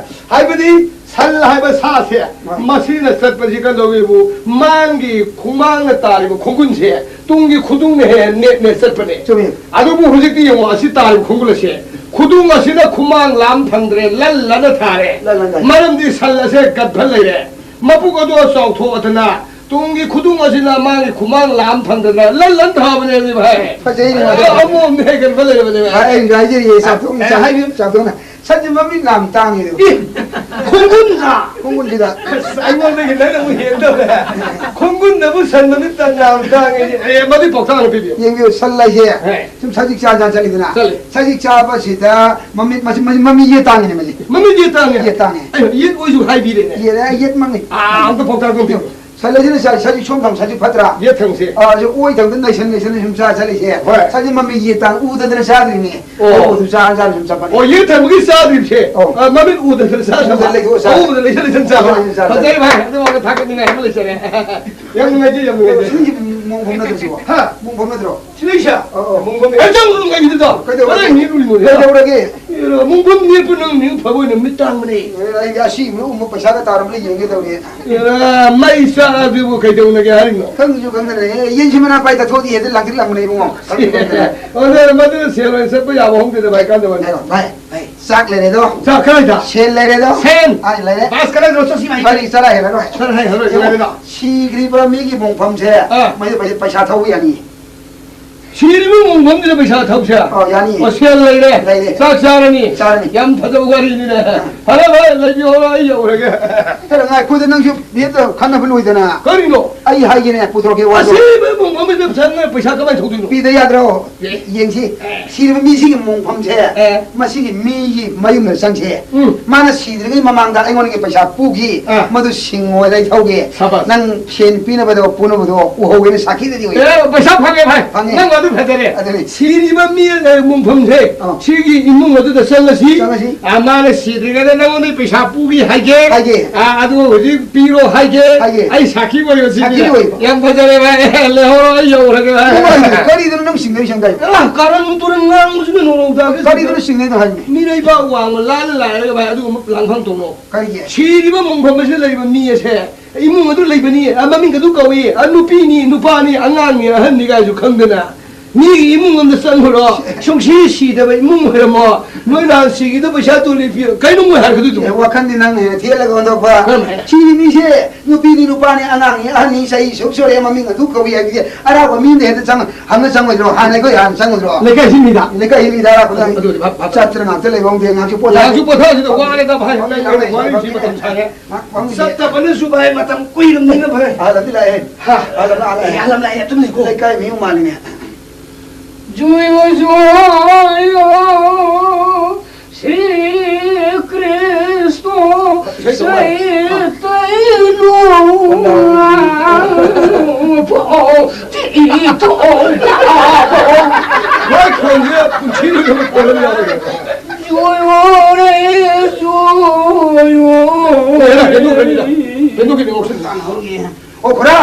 ꯍꯥꯏꯕꯗꯤ ꯁꯟ ꯍꯥꯏꯕ ꯁꯥꯁꯦ, ꯑꯥ꯫ ꯃꯁꯤꯅ ꯆꯠꯄꯁꯤ ꯀꯝꯗꯧꯋꯦꯕꯨ, ꯃꯥꯡꯒꯤ ꯈꯣꯡꯃꯥꯡꯅ ꯇꯥꯔꯤꯕ ꯈꯣꯡꯒꯨꯟꯁꯦ ꯇꯨꯡꯒꯤ ꯈꯨꯗꯨꯡꯅ ꯍꯦꯟꯅ ꯅꯦꯠ ꯅꯦꯠ ꯆꯠꯄꯅꯦ꯫ ꯆꯨꯝꯃꯤ꯫ ꯑꯗꯨꯕꯨ ꯍꯧꯖꯤꯛꯇꯤ ꯌꯦꯡꯉꯣ, ꯑꯁꯤ ꯇꯥꯔꯤꯕ ꯈꯣꯡꯒꯨꯟ ꯑꯁꯦ, ꯈꯨꯗꯨꯡ ꯑꯁꯤꯅ ꯈꯨꯃꯥꯡ ꯂꯥꯝ ꯐꯪꯗ꯭ꯔꯦ, ꯂꯜ ꯂꯟꯅ ꯊꯥꯔꯦ꯫ ꯂꯜ ꯂꯟꯅ ꯊꯥꯔꯦ꯫ ꯃꯔꯝꯗꯤ ꯁꯟ ꯑꯁꯦ ꯒꯠꯐ ꯂꯩꯔꯦ꯫ ꯃꯄꯨꯛ ꯑꯗꯣ ꯆꯥꯎꯊꯣꯛꯑꯗꯅ ꯇꯨꯡꯒꯤ ꯈꯨꯗꯨꯡ ꯑꯁꯤꯅ ꯃꯥꯒꯤ ꯈꯨꯃꯥꯡ ꯂꯥꯝ ꯊꯪꯗꯅ ꯂꯟ ꯂꯟ ꯊꯥꯕꯅꯦ ꯍꯧꯖꯤꯛ ꯚꯥꯏ꯫ ꯐꯖꯩꯅꯦ, ꯑꯗꯣ ꯐꯖꯩ꯫ ꯑꯃꯣꯝꯗꯤ ꯍꯦꯟꯒꯠꯄ ꯂꯩꯔꯕꯅꯦ ꯚꯥꯏ꯫ ꯚꯥꯏ, ꯑꯩꯅ ꯍꯥꯏꯖꯔꯤꯁꯦ, ꯑꯦ, ꯆꯥꯊꯣꯛꯅ ꯑꯦ, ꯆꯥ-, ꯍꯥꯏꯕꯤꯌꯨ꯫ ꯆꯥꯊꯣꯛꯅ꯫ ꯁꯟꯁꯦ ꯃꯃꯤꯠ ꯂꯥꯝ ꯇꯥꯡꯉꯤꯗꯣ꯫ ꯏ! ꯈꯣꯡꯒꯨꯟꯗ! ꯈꯣꯡꯒꯨꯟꯁꯤꯗ꯫ ꯑꯁ, ꯑꯩꯉꯣꯟꯗꯒꯤ ꯅꯪꯅ ꯑꯃꯨꯛ ꯍꯦꯟꯗꯧꯔꯦ꯫ ꯈꯣꯡꯒꯨꯟꯗꯕꯨ ꯁꯟ ꯃꯃꯤꯠ ꯇꯪ ꯂꯥꯝ ꯇꯥꯡꯉꯦ꯫ ꯑꯦ, ꯃꯗꯨ ꯄꯥꯎꯇꯥꯛ ꯑꯃ ꯄꯤꯕꯤꯌꯨ꯫ ꯌꯦꯡꯕꯤꯌꯨ, ꯁꯟ ꯍꯥꯏꯁꯦ꯫ ꯍꯦ꯫ ꯁꯨꯝ ꯁꯖꯤꯛ ꯆꯥ ꯆꯥ ꯆꯠꯂꯤꯗꯅ꯫ ꯆꯠꯂꯤ꯫ ꯁꯖꯤꯛ ꯆꯥꯕꯁꯤꯗ ꯃꯃꯤꯠ, ꯃꯁꯤ, ꯃꯁꯤ, ꯃꯃꯤꯠ ꯌꯦꯠ ꯇꯥꯡꯉꯤꯅꯦ ꯃꯁꯤ꯫ ꯃꯃꯤꯠ ꯌꯦꯠ ꯇꯥꯡꯉꯦ? ꯌꯦꯠ ꯇꯥꯡꯉꯦ꯫ ꯑꯩ ꯌꯦꯠ ꯑꯣꯏꯁꯨ ꯍꯥꯏꯕꯤꯔꯦꯅꯦ꯫ ꯌꯦꯠ, ꯑꯩ ꯌꯦꯠ ꯃꯪꯉꯤ꯫ ꯑꯥ, ꯑꯝꯇ ꯄꯥꯎꯇꯥꯛ ꯑꯝꯇ ꯄꯤꯌꯨ꯫ ꯁꯟ ꯍꯥꯏꯁꯤꯅ ꯁꯥ-, ꯁꯖꯤꯛ ꯁꯣꯝ ꯊꯪ ꯁꯖꯤꯛ ꯐꯠꯇ꯭ꯔꯥ? ꯌꯦꯠ ꯊꯪꯁꯦ꯫ ꯑꯥ, ꯑꯗꯨ ꯑꯣꯏ ꯊꯪꯗ ꯅꯩꯁꯟ ꯅꯩꯁꯟ ꯁꯨꯝ ꯆꯥ ꯆꯠꯂꯤꯁꯦ꯫ ꯍꯣꯏ꯫ ꯁꯖꯤꯛ ꯃꯃꯤꯠ ꯌꯦꯠ ꯇꯥꯡ ꯎꯗꯗꯅ ꯆꯥꯗ꯭ꯔꯤꯅꯦ꯫ ꯑꯣ꯫ ꯑꯗꯨ ꯆꯥ ꯆꯥ ꯁꯨꯝ ꯆꯠꯄꯅꯦ꯫ ꯑꯣ, ꯌꯦꯠ ꯊꯪꯕꯒꯤ ꯆꯥꯗ꯭ꯔꯤꯕꯁꯦ? ꯑꯧ꯫ ꯑꯥ, ꯃꯃꯤꯠ ꯎꯗꯗꯅ ꯆꯥꯗ꯭ꯔꯕ? ꯎꯗ ꯂꯩꯊꯣꯛꯑ ꯆꯥ-, ꯑꯎꯕꯗ ꯂꯩꯊꯣꯛ ꯂꯩꯊꯣꯛ ꯆꯥꯕ꯫ ꯂꯩꯊꯣꯛ ꯆꯥ-, ꯐꯖꯔꯦ ꯚꯥꯏ, ꯑꯗꯨꯃꯥꯏꯅ ꯊꯥꯒꯠꯅꯤꯡꯉꯥꯏ ꯑꯃ ꯂꯩꯖꯔꯦ꯫ ꯌꯥꯝ ꯅꯨꯡꯉꯥꯏꯖꯩ, ꯌꯥꯝ ꯅꯨꯡꯉꯥꯏꯖꯩ꯫ ꯁꯤꯒꯤ ꯃꯑꯣꯡ ꯐꯝ ꯅꯠꯇ꯭ꯔꯣ ꯁꯤꯕꯣ? ꯍꯥ? ꯃꯑꯣꯡ ꯐꯝ ꯅꯠꯇ꯭ꯔꯣ? ꯁꯤꯗꯩꯁꯦ? ꯑꯧ, ꯑꯧ꯫ ꯃꯑꯣꯡ ꯐꯝ꯫ ꯑꯦ, ꯅꯪ ꯎꯔꯨꯝ ꯀꯩꯒꯤꯗꯨꯗꯣ? ꯀꯩꯗꯧꯔꯒꯦ? ꯀꯗꯥꯏ ꯃꯤ ꯎꯔꯨꯝꯅꯣ? ꯀꯩꯗꯧꯔꯒꯦ? ꯑꯦ, ꯃꯑꯣꯡ ꯐꯝ ꯅꯦꯛꯄ ꯅꯪ ꯃꯤ ꯐꯕ ꯑꯣꯏꯅ ꯃꯤꯠ ꯇꯥꯡꯕꯅꯦ꯫ ꯑꯦ, ꯑꯩꯗꯤ ꯑꯁꯤ ꯃꯤ ꯎꯃ ꯄꯩꯁꯥꯒ ꯇꯥꯔꯝꯕ꯭ꯔꯥ ꯌꯦꯡꯒꯦ ꯇꯧꯔꯤ꯫ ꯑꯦ, ꯃꯩ ꯆꯥꯛꯑꯗꯨꯕꯨ ꯀꯩꯗꯧꯅꯒꯦ ꯍꯥꯏꯔꯤꯅꯣ? ꯈꯪꯁꯨ ꯈꯪꯗꯅ, ꯑꯦ, ꯌꯦꯟꯁꯤ ꯃꯅꯥ ꯄꯥꯏ ꯇꯥꯊꯣꯛꯑꯗꯤ ꯍꯦꯛꯇ ꯂꯥꯡꯇ꯭ꯔꯤꯛ ꯂꯥꯡꯕꯅꯦ ꯏꯕꯨꯡꯉꯣ꯫ ꯈꯪꯁꯨ ꯈꯪꯗꯅ꯫ ꯑꯗꯣ ꯃꯗꯨꯅ ꯁꯦꯜ ꯑꯣꯏꯅ ꯆꯠꯄ ꯌꯥꯕ ꯍꯧꯅꯗꯦꯗ ꯚꯥꯏ, ꯀꯥꯟꯗꯕꯅꯤ꯫ ꯉꯥꯏꯈꯣ, ꯚꯥꯏ, ꯚꯥꯏ, ꯆꯥꯛ ꯂꯩꯔꯦꯗꯣ꯫ ꯆꯥꯛ ꯀꯗꯥꯏꯗ? ꯁꯦꯜ ꯂꯩꯔꯦꯗꯣ꯫ ꯁꯦꯜ? ꯑꯥ, ꯂꯩꯔꯦ꯫ ꯕꯥꯁ ꯀꯗꯥꯏꯗꯅꯣ? ꯆꯠꯁꯤ ꯚꯥꯏ꯫ ꯚꯥꯏ, ꯆꯔꯥ ꯍꯦꯜꯂꯔꯣꯏ꯫ ꯆꯔꯥ ꯍꯦꯜꯂꯔꯣꯏ, ꯌꯦꯡꯉꯣ, ꯆꯔꯥ ꯍꯦꯜꯂꯔꯣꯏ꯫ ꯁꯤꯈ꯭ꯔꯤꯕ ꯃꯤꯒꯤ ꯃꯣꯡꯐꯝꯁꯦ, ꯑꯥ꯫ ꯃꯩꯗ ꯄꯩꯁꯥ, ꯄꯩꯁꯥ ꯊꯧꯕ ꯌꯥꯅꯤ꯫ ꯁꯤꯔꯤꯕ ꯃꯣꯡꯐꯝꯁꯤꯗ ꯄꯩꯁꯥ ꯊꯧꯁꯦ? ꯑꯥ, ꯌꯥꯅꯤ꯫ ꯑꯣ, ꯁꯦꯜ ꯂꯩꯔꯦ꯫ ꯂꯩꯔꯦ꯫ ꯆꯥꯛ ꯆꯥꯔꯅꯤ꯫ ꯆꯥꯔꯅꯤ꯫ ꯌꯥꯝ ꯐꯖꯕ ꯋꯥꯔꯤꯅꯤꯅꯦ꯫ ꯑꯥ꯫ ꯐꯔꯦ, ꯐꯔꯦ, ꯂꯩꯕꯤꯌꯣ, ꯑꯩ ꯌꯧꯔꯒꯦ꯫ ꯈꯔ ꯉꯥꯏꯈꯣꯗ, ꯅꯪꯁꯨ ꯃꯤꯠꯇ ꯈꯟꯅꯕ ꯂꯣꯏꯗꯅ꯫ ꯀꯔꯤꯅꯣ? ꯑꯩ ꯍꯥꯏꯒꯦꯅꯦ, ꯄꯨꯊꯣꯔꯛꯀꯦ ꯋꯥꯗꯣ꯫ ꯑꯁꯤꯕ ꯃꯣꯡꯐꯝꯁꯤꯗ ꯄꯩꯁꯥ ꯀꯃꯥꯏꯅ ꯊꯧꯗꯣꯏꯅꯣ? ꯄꯤꯗ ꯌꯥꯗ꯭ꯔꯣ? ꯑꯦ꯫ ꯌꯦꯡꯁꯤ꯫ ꯑꯦ꯫ ꯁꯤꯔꯤꯕ ꯃꯤꯁꯤꯒꯤ ꯃꯣꯡꯐꯝꯁꯦ, ꯑꯦ꯫ ꯃꯁꯤꯒꯤ ꯃꯤꯒꯤ ꯃꯌꯨꯝꯗ ꯆꯪꯁꯦ꯫ ꯎꯝ꯫ ꯃꯥꯅ ꯁꯤꯗ꯭ꯔꯤꯉꯩ ꯃꯃꯥꯡꯗ ꯑꯩꯉꯣꯟꯗꯒꯤ ꯄꯩꯁꯥ ꯄꯨꯈꯤ꯫ ꯑꯥ꯫ ꯃꯗꯨ ꯁꯤꯡꯉꯣ ꯑꯩ ꯊꯧꯒꯦ꯫ ꯁꯥꯕꯥꯁ꯫ ꯅꯪ ꯁꯦꯟ ꯄꯤꯅꯕꯗꯣ, ꯄꯨꯅꯕꯗꯣ ꯎꯍꯧꯒꯦꯅ ꯁꯥꯈꯤꯗꯗꯤ ꯑꯣꯏ꯫ ꯑꯦ, ꯄꯩꯁꯥ ꯐꯪꯉꯦ ꯚꯥꯏ꯫ ꯐꯪꯉꯦ꯫ ꯅꯪ ꯑꯗꯨ ꯐꯖꯔꯦ꯫ ꯑꯗꯨꯅꯤ꯫ ꯁꯤꯔꯤꯕ ꯃꯤ, ꯑꯦ, ꯃꯣꯡꯐꯝꯁꯦ, ꯑꯥ꯫ ꯁꯤꯒꯤ ꯏꯃꯨꯡ ꯑꯗꯨꯗ ꯆꯪꯉꯁꯤ꯫ ꯆꯪꯉꯁꯤ꯫ ꯑꯥ, ꯃꯥꯅ ꯁꯤꯗ꯭ꯔꯤꯉꯩꯗ ꯅꯪꯉꯣꯟꯗ ꯄꯩꯁꯥ ꯄꯨꯈꯤ ꯍꯥꯏꯒꯦ꯫ ꯍꯥꯏꯒꯦ꯫ ꯑꯥ, ꯑꯗꯨ ꯍꯧꯖꯤꯛ ꯄꯤꯔꯣ ꯍꯥꯏꯒꯦ꯫ ꯍꯥꯏꯒꯦ꯫ ꯑꯩ ꯁꯥꯈꯤ ꯑꯣꯏꯔꯣ ꯁꯤꯒꯤ꯫ ꯁꯥꯈꯤ ꯑꯣꯏꯕ꯫ ꯌꯥꯝ ꯐꯖꯔꯦ ꯚꯥꯏ꯫ ꯂꯩꯍꯧꯔꯣ, ꯑꯩ ꯌꯧꯔꯒꯦ ꯚꯥꯏ꯫ ꯀꯔꯤꯗꯅꯣ ꯅꯪ ꯁꯤꯡꯅꯔꯤꯁꯦ ꯍꯪꯒꯥꯏ? ꯑꯥ, ꯀꯥꯔꯟ ꯇꯨꯔꯟ ꯉꯥꯡꯕꯁꯤꯅ ꯅꯣꯡꯃꯗ ꯀꯔꯤꯗꯅꯣ ꯁꯤꯡꯅꯩꯗꯣ ꯍꯥꯏꯕꯅꯦ? ꯃꯤꯔꯩꯕꯥꯛ ꯋꯥꯡꯃ ꯂꯥꯜꯂ ꯂꯥꯏꯔꯒ ꯚꯥꯏ ꯑꯗꯨꯒꯨꯝꯕ ꯂꯥꯡꯐꯝ ꯇꯧꯅꯣ꯫ ꯀꯔꯤꯒꯤ? ꯁꯤꯔꯤꯕ ꯃꯣꯡꯐꯝ ꯑꯁꯤꯗ ꯂꯩꯔꯤꯕ ꯃꯤ ꯑꯁꯦ ꯏꯃꯨꯡ ꯑꯗꯨ ꯂꯩꯕꯅꯤ, ꯑ, ꯃꯃꯤꯡ ꯑꯗꯨ ꯀꯧꯏ, ꯑ, ꯅꯨꯄꯤꯅꯤ, ꯅꯨꯄꯥꯅꯤ, ꯑꯉꯥꯡꯅꯤ, ꯑꯍꯟꯅꯤ ꯀꯥꯏꯁꯨ ꯈꯪꯗꯅ ꯃꯤꯒꯤ ꯏꯃꯨꯡ ꯑꯃꯗ ꯆꯪꯉꯨꯔꯣ, ꯁꯨꯡꯁꯤ ꯁꯤꯗꯕ ꯏꯃꯨꯡ ꯑꯣꯏꯔꯝꯃꯣ, ꯅꯣꯏ ꯅꯍꯥꯟ ꯁꯤꯒꯗꯕ ꯄꯩꯁꯥ ꯇꯣꯂꯤ ꯄꯤꯌꯨ, ꯀꯩꯅꯣ ꯃꯣꯏ ꯍꯥꯏꯔꯛꯀꯗꯣꯏꯗꯨꯕꯣ? ꯑꯦ, ꯋꯥꯈꯜꯗꯤ ꯅꯪꯅ ꯍꯦꯟꯅ ꯊꯦꯠꯂꯒ ꯑꯣꯟꯊꯣꯛꯄ꯫ ꯀꯔꯝ ꯍꯥꯏꯅ? ꯁꯤꯒꯤ ꯃꯤꯁꯦ ꯅꯨꯄꯤꯅꯤ ꯅꯨꯄꯥꯅꯤ ꯑꯉꯥꯡꯅꯤ ꯑꯍꯟꯅꯤ ꯆꯍꯤ ꯁꯨꯛ ꯁꯨꯔꯦ ꯃꯃꯤꯡ ꯑꯗꯨ ꯀꯧꯏ ꯍꯥꯏꯕꯗꯤ ꯑꯔꯥꯞꯄ ꯃꯤꯗ ꯍꯦꯛꯇ ꯆꯪ-, ꯍꯪꯉ ꯆꯪꯉꯣꯏꯗ꯭ꯔꯣ? ꯍꯥꯟꯅ ꯑꯩꯈꯣꯏ ꯍꯥꯟꯅ ꯆꯪꯉꯨꯗ꯭ꯔꯣ? ꯂꯩꯀꯥꯏꯁꯤ ꯃꯤꯗ꯫ ꯂꯩꯀꯥꯏ ꯃꯤꯗ ꯑꯔꯥꯞꯄꯗ ꯑꯗꯨ, ꯑꯗꯨꯗꯤ ꯚꯥꯞ, ꯚꯥꯞ ꯆꯠꯇꯅ ꯉꯥꯛꯇ ꯂꯩꯕ ꯍꯧꯗꯦ꯫ ꯉꯥꯏꯍꯥꯛꯁꯨ ꯄꯣꯊꯥ-, ꯉꯥꯏꯍꯥꯛꯁꯨ ꯄꯣꯊꯥꯁꯤꯗ ꯋꯥꯔꯦꯗ ꯚꯥꯏ, ꯋꯥꯔꯤꯁꯤ ꯃꯇꯝ ꯁꯥꯡꯉꯦ꯫ ꯉꯥꯏꯍꯥꯛ ꯐꯝꯈꯤꯒꯦ꯫ ꯆꯠꯇꯕꯅꯁꯨ ꯚꯥꯏ ꯃꯇꯝ ꯀꯨꯏꯔꯕꯅꯤꯅ ꯚꯥꯏ꯫ ꯑꯍꯜ ꯑꯃꯗꯤ ꯂꯥꯛꯑꯦ꯫ ꯍꯥ꯫ ꯑꯍꯜ ꯑꯃ ꯂꯥꯛꯑꯦ꯫ ꯑꯦ, ꯑꯍꯜ ꯑꯃ ꯂꯥꯛꯑꯦ, ꯑꯗꯨꯝ ꯂꯩꯀꯣ꯫ ꯂꯩꯀꯥꯏ ꯃꯌꯨꯝ ꯃꯥꯜꯂꯤꯅꯦ꯫ ꯖꯣꯏ ꯍꯣ ꯖꯣꯏ ꯍꯣ ꯁ꯭ꯔꯤ ꯀ꯭ꯔꯤꯁ꯭ꯅ ꯏꯁꯩ ꯇꯧꯕ꯫ ꯆꯩꯇꯟꯌ ꯄꯥꯎ ꯇꯤ ꯇꯣ ꯄꯥꯎ꯫ ꯃꯥꯏ ꯈꯣꯟꯁꯦ ꯄꯨꯟꯁꯤꯗ ꯅꯨꯃꯤꯠ ꯀꯣꯜ ꯑꯃ ꯌꯥꯎꯔꯣꯏ꯫ ꯖꯣꯏ ꯍꯣ ꯔꯦ ꯖꯣꯏ ꯍꯣ꯫ ꯑꯦ, ꯍꯦꯟꯗꯣꯛꯈ꯭ꯔꯅꯤꯗ꯫ ꯍꯦꯟꯗꯣꯛꯈꯤꯅꯤ, ꯉꯥꯎꯁꯤꯟꯅ꯫ ꯑꯣ, ꯈꯨꯔꯥ!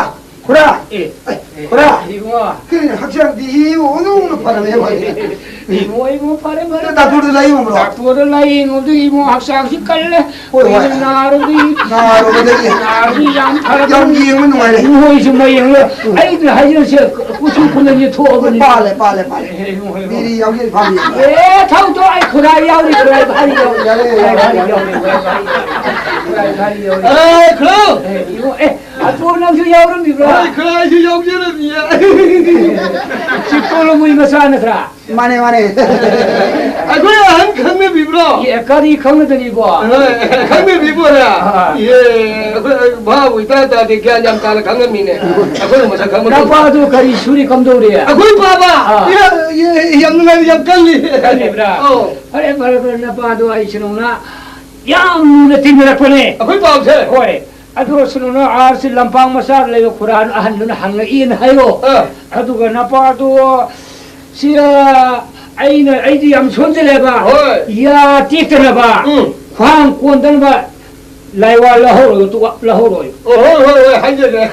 ꯈꯨꯔꯥ! ꯑꯦ, ꯑꯦ, ꯈꯨꯔꯥ! ꯏꯕꯨꯡꯉꯣ꯫ ꯀꯩꯅꯣ, ꯍꯛꯆꯥꯡꯗꯤ ꯏꯌꯨ ꯑꯗꯨꯝꯅ ꯐꯔꯝꯃꯦ, ꯍꯣꯏ꯫ ꯏꯕꯨꯡꯉꯣ, ꯏꯕꯨꯡꯉꯣ, ꯐꯔꯦ, ꯐꯔꯦ, ꯅꯪ ꯐꯔꯦ꯫ ꯗꯥꯛꯇꯔꯗ ꯂꯥꯌꯦꯡꯉꯨꯕ꯭ꯔꯣ? ꯗꯥꯛꯇꯔꯗ ꯂꯥꯌꯦꯡꯉꯨꯕꯗꯒꯤ ꯏꯕꯨꯡꯉꯣ ꯍꯛꯆꯥꯡꯁꯤ ꯀꯜꯂꯦ꯫ ꯍꯣꯏ, ꯍꯣꯏ꯫ ꯀꯨꯏꯅ ꯅꯥꯔꯨꯕꯗꯒꯤ꯫ ꯅꯥꯔꯨꯕꯗꯒꯤ꯫ ꯅꯥꯔꯨꯕꯗꯒꯤ ꯌꯥꯝ ꯐꯔꯕꯅꯤ꯫ ꯌꯥꯝ ꯌꯦꯡꯕ ꯅꯨꯡꯉꯥꯏꯔꯦ꯫ ꯏꯕꯨꯡꯉꯣ, ꯑꯩꯁꯨ ꯃꯌꯦꯡꯂ, ꯑꯩꯅ ꯍꯥꯏꯖꯔꯤꯁꯦ, ꯀꯨꯆꯨ ꯀꯨꯃꯦꯟꯁꯦ ꯊꯣꯛꯑꯕꯅꯤ꯫ ꯄꯥꯜꯂꯦ, ꯄꯥꯜꯂꯦ, ꯄꯥꯜꯂꯦ꯫ ꯑꯦ, ꯏꯕꯨꯡꯉꯣ, ꯏꯕꯨꯡꯉꯣ꯫ ꯃꯤꯗꯤ ꯌꯥꯎꯖꯩ, ꯐꯥꯕꯤ ꯌꯥꯎꯖꯩ꯫ ꯑꯦ, ꯊꯧ ꯊꯧ, ꯑꯩ ꯈꯨꯔꯥꯏ ꯌꯥꯎꯔꯤ, ꯈꯨꯔꯥꯏ ꯚꯥꯔꯤ ꯌꯥꯎꯔꯤ꯫ ꯌꯥꯔꯦ, ꯈꯨꯔꯥꯏ ꯌꯥꯔꯦ, ꯚꯥꯔꯤ ꯌꯥꯔꯦ꯫ ꯌꯥꯎꯔꯤ, ꯈꯨꯔꯥꯏ ꯚꯥꯔꯤ ꯌꯥꯎꯔꯤ, ꯈꯨꯔꯥꯏ ꯚꯥꯔꯤ ꯌꯥꯎꯔꯤ꯫ ꯑꯦ, ꯈꯨꯔꯥꯏ! ꯑꯦ, ꯏꯕꯨꯡꯉꯣ, ꯑꯦ, ꯑꯇꯣꯝ ꯅꯪꯁꯨ ꯌꯥꯎꯔꯝꯃꯤꯕ꯭ꯔꯥ? ꯍꯣꯏ, ꯈꯔ ꯑꯩꯁꯨ ꯌꯥꯎꯖꯔꯝꯃꯤꯌꯦ꯫ ꯁꯤ ꯇꯣꯂꯣꯃꯨꯏ ꯃꯆꯥ ꯅꯠꯇ꯭ꯔꯥ? ꯃꯥꯅꯦ, ꯃꯥꯅꯦ꯫ ꯑꯩꯈꯣꯏ ꯑꯍꯟ ꯈꯪꯅꯕꯤꯕ꯭ꯔꯣ? ꯑꯦ, ꯀꯔꯤ ꯈꯪꯅꯗꯣꯔꯤꯕꯣ? ꯍꯣꯏ, ꯈꯪꯅꯕꯤꯕ꯭ꯔꯣ? ꯑꯥ꯫ ꯏꯌꯦ, ꯑꯩꯈꯣꯏ ꯚꯥꯕꯨ ꯏꯇꯥ ꯇꯥꯗꯦ, ꯒ꯭ꯌꯥꯟ ꯌꯥꯝ ꯇꯥꯅ ꯈꯪꯉꯝꯃꯤꯅꯦ꯫ ꯑꯩꯈꯣꯏꯅ ꯃꯁꯛ ꯈꯪꯕ ꯅꯄꯥꯗꯨ ꯀꯔꯤ ꯁꯨꯔꯤ ꯀꯝꯗꯧꯔꯤ? ꯑꯩꯈꯣꯏ ꯕꯥꯕꯥ? ꯑꯥ꯫ ꯏꯌꯦ, ꯏꯌꯦ, ꯌꯥꯝ ꯅꯨꯡꯉꯥꯏꯔꯤ, ꯌꯥꯝ ꯀꯜꯂꯤ꯫ ꯀꯜꯂꯤꯕ꯭ꯔꯥ? ꯑꯧ꯫ ꯐꯔꯦ, ꯐꯔꯦ, ꯐꯔꯦ, ꯅꯄꯥꯗꯣ ꯑꯩ ꯁꯤꯅꯧꯅ ꯌꯥꯝ ꯂꯨꯅ ꯇꯤꯟꯅꯔꯛꯄꯅꯦ꯫ ꯑꯩꯈꯣꯏ ꯄꯥꯎꯁꯦ? ꯍꯣꯏ꯫ ꯑꯗꯨꯒ ꯁꯤꯅꯧꯅ ꯑꯥꯔꯁꯤ ꯂꯝꯄꯥꯛ ꯃꯆꯥꯗ ꯂꯩꯕ ꯈꯨꯔꯥ ꯑꯍꯟꯗꯨꯅ ꯍꯪꯉꯛꯏꯅ ꯍꯥꯏꯌꯣ꯫ ꯑꯥ꯫ ꯑꯗꯨꯒ ꯅꯄꯥꯗꯣ ꯁꯤ, ꯑ, ꯑꯩꯅ, ꯑꯩꯗꯤ ꯌꯥꯝ ꯁꯣꯟꯖꯜꯂꯦꯕ꯫ ꯍꯣꯏ꯫ ꯌꯥ ꯇꯦꯛꯇꯅꯕ, ꯎꯝ꯫ ꯈ꯭ꯋꯥꯡ ꯀꯣꯟꯗꯅꯕ, ꯂꯥꯏꯋꯥ ꯂꯧꯍꯧꯔꯣꯏ, ꯇꯨ ꯂꯧꯍꯧꯔꯣꯏ꯫ ꯑꯣ, ꯍꯣꯏ, ꯍꯣꯏ, ꯍꯣꯏ, ꯍꯥꯏꯖꯒꯦ꯫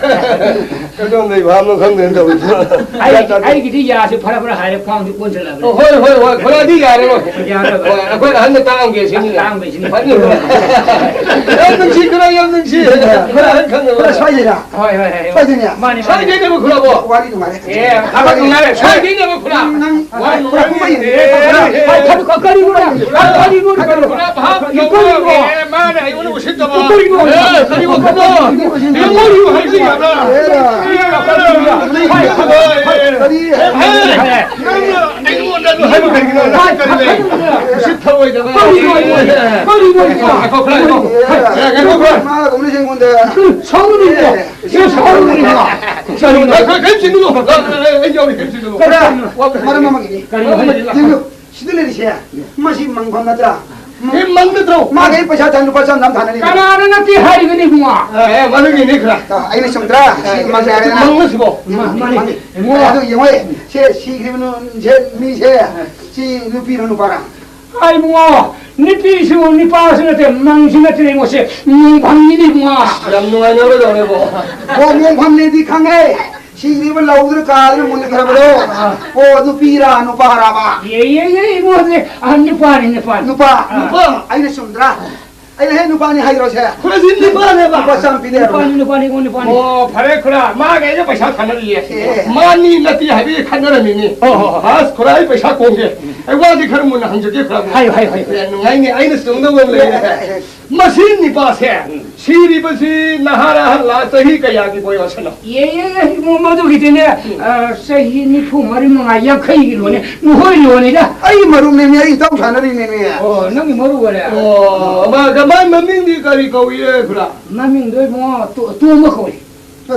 ꯀꯗꯣꯝꯗꯩ ꯐꯥꯕꯅꯣ ꯈꯪꯗꯦꯅ ꯇꯧꯔꯤꯁꯦ꯫ ꯑꯩ, ꯑꯩꯒꯤꯗꯤ ꯌꯥꯁꯦ ꯐꯔ ꯐꯔ ꯍꯥꯏꯔꯦ, ꯈ꯭ꯋꯥꯡꯁꯦ ꯀꯣꯟꯁꯤꯜꯂꯛꯑꯕꯅꯦ꯫ ꯑꯣ, ꯍꯣꯏ, ꯍꯣꯏ, ꯍꯣꯏ, ꯈꯔꯗꯤ ꯌꯥꯔꯦ, ꯍꯣꯏ꯫ ꯌꯥꯔꯦ, ꯍꯣꯏ꯫ ꯍꯣꯏ, ꯑꯩꯈꯣꯏ ꯑꯍꯟꯅ ꯇꯥꯡꯒꯦ ꯁꯤꯅꯤ꯫ ꯇꯥꯡꯕꯩ ꯁꯤꯅꯤ꯫ ꯐꯅꯤ, ꯍꯣꯏ꯫ ꯌꯥꯝ ꯅꯨꯡꯁꯤ, ꯈꯔ ꯌꯥꯝ ꯅꯨꯡꯁꯤ꯫ ꯈꯔ ꯑꯍꯟ ꯈꯪꯅꯕ꯫ ꯈꯔ ꯁ꯭ꯋꯥꯏꯗꯩꯔ? ꯍꯣꯏ, ꯍꯣꯏ, ꯍꯣꯏ꯫ ꯁ꯭ꯋꯥꯏꯗꯩꯅꯦ? ꯃꯥꯅꯤ, ꯃꯥꯅꯤ꯫ ꯁ꯭ꯋꯥꯏꯗꯩꯅꯦꯕ ꯈꯨꯔꯥꯕꯣ? ꯋꯥꯔꯤ ꯅꯨꯡꯉꯥꯏꯔꯦ꯫ ꯑꯦ, ꯊꯕꯛ ꯅꯨꯡꯉꯥꯏꯔꯦ꯫ ꯁ꯭ꯋꯥꯏꯗꯩꯅꯦꯕ ꯈꯨꯔꯥ꯫ ꯅꯪ ꯋꯥꯔꯤ ꯈꯨꯔꯥ ꯅꯨꯡꯉꯥꯏꯔꯦ꯫ ꯀꯨꯝꯍꯩ ꯑꯦ, ꯌꯦꯡꯉꯦ꯫ ꯑꯦ, ꯀꯔꯤꯅꯣ, ꯀꯔꯤꯅꯣ, ꯀꯔꯤꯅꯣ, ꯀꯔꯤꯅꯣ? ꯈꯨꯔꯥ ꯚꯥꯞ ꯀꯔꯤꯅꯣ? ꯑꯦ, ꯃꯥꯅ ꯑꯩꯉꯣꯟꯗ ꯎꯁꯤꯠꯇꯕ꯫ ꯀꯔꯤꯅꯣ? ꯑꯦ, ꯀꯔꯤ ꯋꯥꯈꯜꯅꯣ? ꯀꯔꯤꯅꯣ ꯍꯥꯏꯕ ꯌꯥꯕ꯭ꯔꯥ? ꯑꯦ, ꯀꯔꯤ ꯋꯥꯈꯜꯅꯣ? ꯀꯔꯤ? ꯑꯦ, ꯅꯪꯅ ꯑꯩꯉꯣꯟꯗ ꯑꯗꯨ ꯍꯥꯏꯕ ꯀꯔꯤꯒꯤꯅꯣ? ꯍꯥꯏ ꯀꯔꯤꯅꯣ? ꯎꯁꯤꯠ ꯊꯑꯣꯏꯗꯕ꯫ ꯀꯔꯤꯅꯣ? ꯀꯔꯤꯅꯣ? ꯉꯥꯏꯈꯣ, ꯈꯔ ꯉꯥꯏꯈꯣ꯫ ꯑꯦ, ꯉꯥꯏꯈꯣ, ꯈꯔ꯫ ꯃꯥ ꯀꯧꯅ ꯌꯦꯡꯉꯣꯟꯗ꯫ ꯁꯥꯎꯅꯤꯡꯉꯤꯀꯣ? ꯁꯤ ꯁꯥꯎꯅꯤꯡꯉꯤꯀꯣ? ꯁꯥꯎꯅꯤꯡꯉꯤꯀꯣ? ꯀꯔꯤꯝ ꯆꯤꯡꯒꯅꯨ꯫ ꯑꯩ ꯌꯥꯎꯔꯤ, ꯀꯔꯤꯝ ꯆꯤꯡꯒꯅꯨ꯫ ꯈꯔ ꯃꯔꯝ ꯑꯃꯒꯤꯅꯤ꯫ ꯀꯔꯤ ꯍꯥꯏꯒꯦ? ꯌꯦꯡꯉꯨ, ꯁꯤꯗ ꯂꯩꯔꯤꯁꯦ, ꯃꯁꯤ ꯃꯪꯐꯝ ꯅꯠꯇ꯭ꯔꯥ? ꯑꯦ, ꯃꯪ ꯅꯠꯇ꯭ꯔꯣ? ꯃꯥꯒꯤ ꯑꯩ ꯄꯩꯁꯥ ꯊꯥ-, ꯂꯨꯄꯥ ꯆꯥꯝ ꯆꯥꯝ ꯊꯥꯅꯔꯤ꯫ ꯀꯅꯥꯅ ꯅꯠꯇꯦ ꯍꯥꯏꯔꯤꯕꯅꯤ, ꯏꯕꯨꯡꯉꯣ? ꯑꯦ, ꯑꯦ, ꯃꯗꯨꯒꯤꯅꯤ ꯈꯔ꯫ ꯑ, ꯑꯩꯅ ꯆꯨꯝꯗ꯭ꯔꯥ? ꯁꯤ ꯃꯪ ꯍꯥꯏꯔꯦꯅ꯫ ꯃꯪ ꯑꯁꯤꯕꯣ? ꯃꯥ-, ꯃꯥꯅꯤ꯫ ꯃꯪ꯫ ꯏꯕꯨꯡꯉꯣ, ꯑꯗꯨ ꯌꯦꯡꯉꯣ, ꯁꯦ ꯁꯤꯈ꯭ꯔꯤꯕ ꯅꯨ-, ꯁꯦ ꯃꯤꯁꯦ, ꯁꯤ ꯅꯨꯄꯤꯔ ꯅꯨꯄꯥꯔ? ꯑꯩ ꯏꯕꯨꯡꯉꯣ, ꯅꯨꯄꯤꯁꯨ ꯅꯨꯄꯥꯁꯨ ꯅꯠꯇꯦ, ꯃꯪꯁꯨ ꯅꯠꯇꯦ, ꯏꯕꯨꯡꯉꯣ, ꯁꯦ ꯃꯪꯐꯝꯅꯤꯅꯦ, ꯏꯕꯨꯡꯉꯣ꯫ ꯌꯥꯝ ꯅꯨꯡꯉꯥꯏꯅꯔꯣꯏꯗꯧꯔꯦꯕꯣ꯫ ꯑꯣ, ꯃꯪꯐꯝꯅꯦꯗꯤ ꯈꯪꯉꯦ꯫ ꯁꯤꯈ꯭ꯔꯤꯕ ꯂꯧꯗꯨꯅ ꯀꯥꯗꯅ ꯃꯨꯟꯈ꯭ꯔꯕꯗꯣ꯫ ꯑꯣ, ꯅꯨꯄꯤꯔꯥ, ꯅꯨꯄꯥꯔꯥꯕ? ꯌꯦ, ꯌꯦ, ꯌꯦ, ꯏꯕꯨꯡꯉꯣ, ꯁꯦ, ꯑ, ꯅꯨꯄꯥꯅꯤ, ꯅꯨꯄꯥꯅꯤ꯫ ꯅꯨꯄꯥ? ꯑ꯫ ꯅꯨꯄꯥ? ꯑꯩꯅ ꯆꯨꯝꯗ꯭ꯔꯥ? ꯑꯩꯅ ꯍꯦꯛ ꯅꯨꯄꯥꯅꯤ ꯍꯥꯏꯔꯣꯁꯦ? ꯈꯨꯔꯥꯁꯤ ꯅꯨꯄꯥꯅꯦꯕ? ꯂꯨꯄꯥ ꯆꯥꯝ ꯄꯤꯅꯦ ꯍꯥꯏꯔꯣ? ꯅꯨꯄꯥꯅꯤ, ꯅꯨꯄꯥꯅꯤ, ꯏꯕꯨꯡꯉꯣ, ꯅꯨꯄꯥꯅꯤ꯫ ꯑꯣ, ꯐꯔꯦ, ꯈꯨꯔꯥ, ꯃꯥꯒ ꯑꯩꯒ ꯄꯩꯁꯥ ꯊꯥꯅꯔꯤꯌꯦ꯫ ꯑꯦ꯫ ꯃꯥꯅꯤ ꯅꯠꯇꯦ ꯍꯥꯏꯕꯒꯤ ꯈꯠꯅꯔꯝꯃꯤꯅꯤ꯫ ꯍꯣ, ꯍꯣ, ꯍꯣ꯫ ꯑꯁ, ꯈꯨꯔꯥ, ꯑꯩ ꯄꯩꯁꯥ ꯀꯣꯡꯒꯦ꯫ ꯑꯩ ꯋꯥꯁꯤ ꯈꯔ ꯃꯨꯟꯅ ꯍꯪꯖꯒꯦ, ꯈꯨꯔꯥ꯫ ꯍꯥꯏꯌꯨ, ꯍꯥꯏꯌꯨ, ꯍꯥꯏꯌꯨ꯫ ꯑꯦ, ꯅꯨꯡꯉꯥꯏꯅꯤ, ꯑꯩꯅ ꯆꯨꯝꯗꯧꯕ ꯑꯃ ꯂꯩꯔꯦ꯫ ꯑꯦ, ꯑꯦ, ꯑꯦ꯫ ꯃꯁꯤ ꯅꯤꯄꯥꯁꯦ, ꯎꯝ꯫ ꯁꯤꯔꯤꯕꯁꯤ ꯅꯍꯥꯔ ꯑꯍꯜꯂ, ꯆꯍꯤ ꯀꯌꯥꯒꯤ ꯕꯣꯌꯣꯁꯅꯣ? ꯌꯦ, ꯌꯦ, ꯌꯦ, ꯏꯕꯨꯡꯉꯣ, ꯃꯗꯨꯒꯤꯗꯤꯅꯦ, ꯎꯝ꯫ ꯑ, ꯆꯍꯤ ꯅꯤꯐꯨ ꯃꯔꯤ ꯃꯉꯥ, ꯌꯥꯡꯈꯩꯒꯤ ꯂꯣꯟꯅꯦ, ꯅꯈꯣꯏ ꯂꯣꯟꯅꯤꯗ꯫ ꯑꯩ ꯃꯔꯨꯞꯅꯦꯃꯤ, ꯑꯩ ꯏꯇꯥꯎ ꯁꯥꯟꯅꯔꯤꯅꯦꯃꯤ꯫ ꯑꯣ, ꯅꯪꯒꯤ ꯃꯔꯨꯞ ꯑꯣꯏꯔꯦ? ꯑꯣ, ꯃꯥ-, ꯃꯥꯏ ꯃꯃꯤꯡꯗꯤ ꯀꯔꯤ ꯀꯧꯏ, ꯈꯨꯔꯥ? ꯃꯃꯤꯡꯗꯣ ꯏꯕꯨꯡꯉꯣ, ꯇꯣ-, ꯇꯣꯝꯕ ꯀꯧꯏ꯫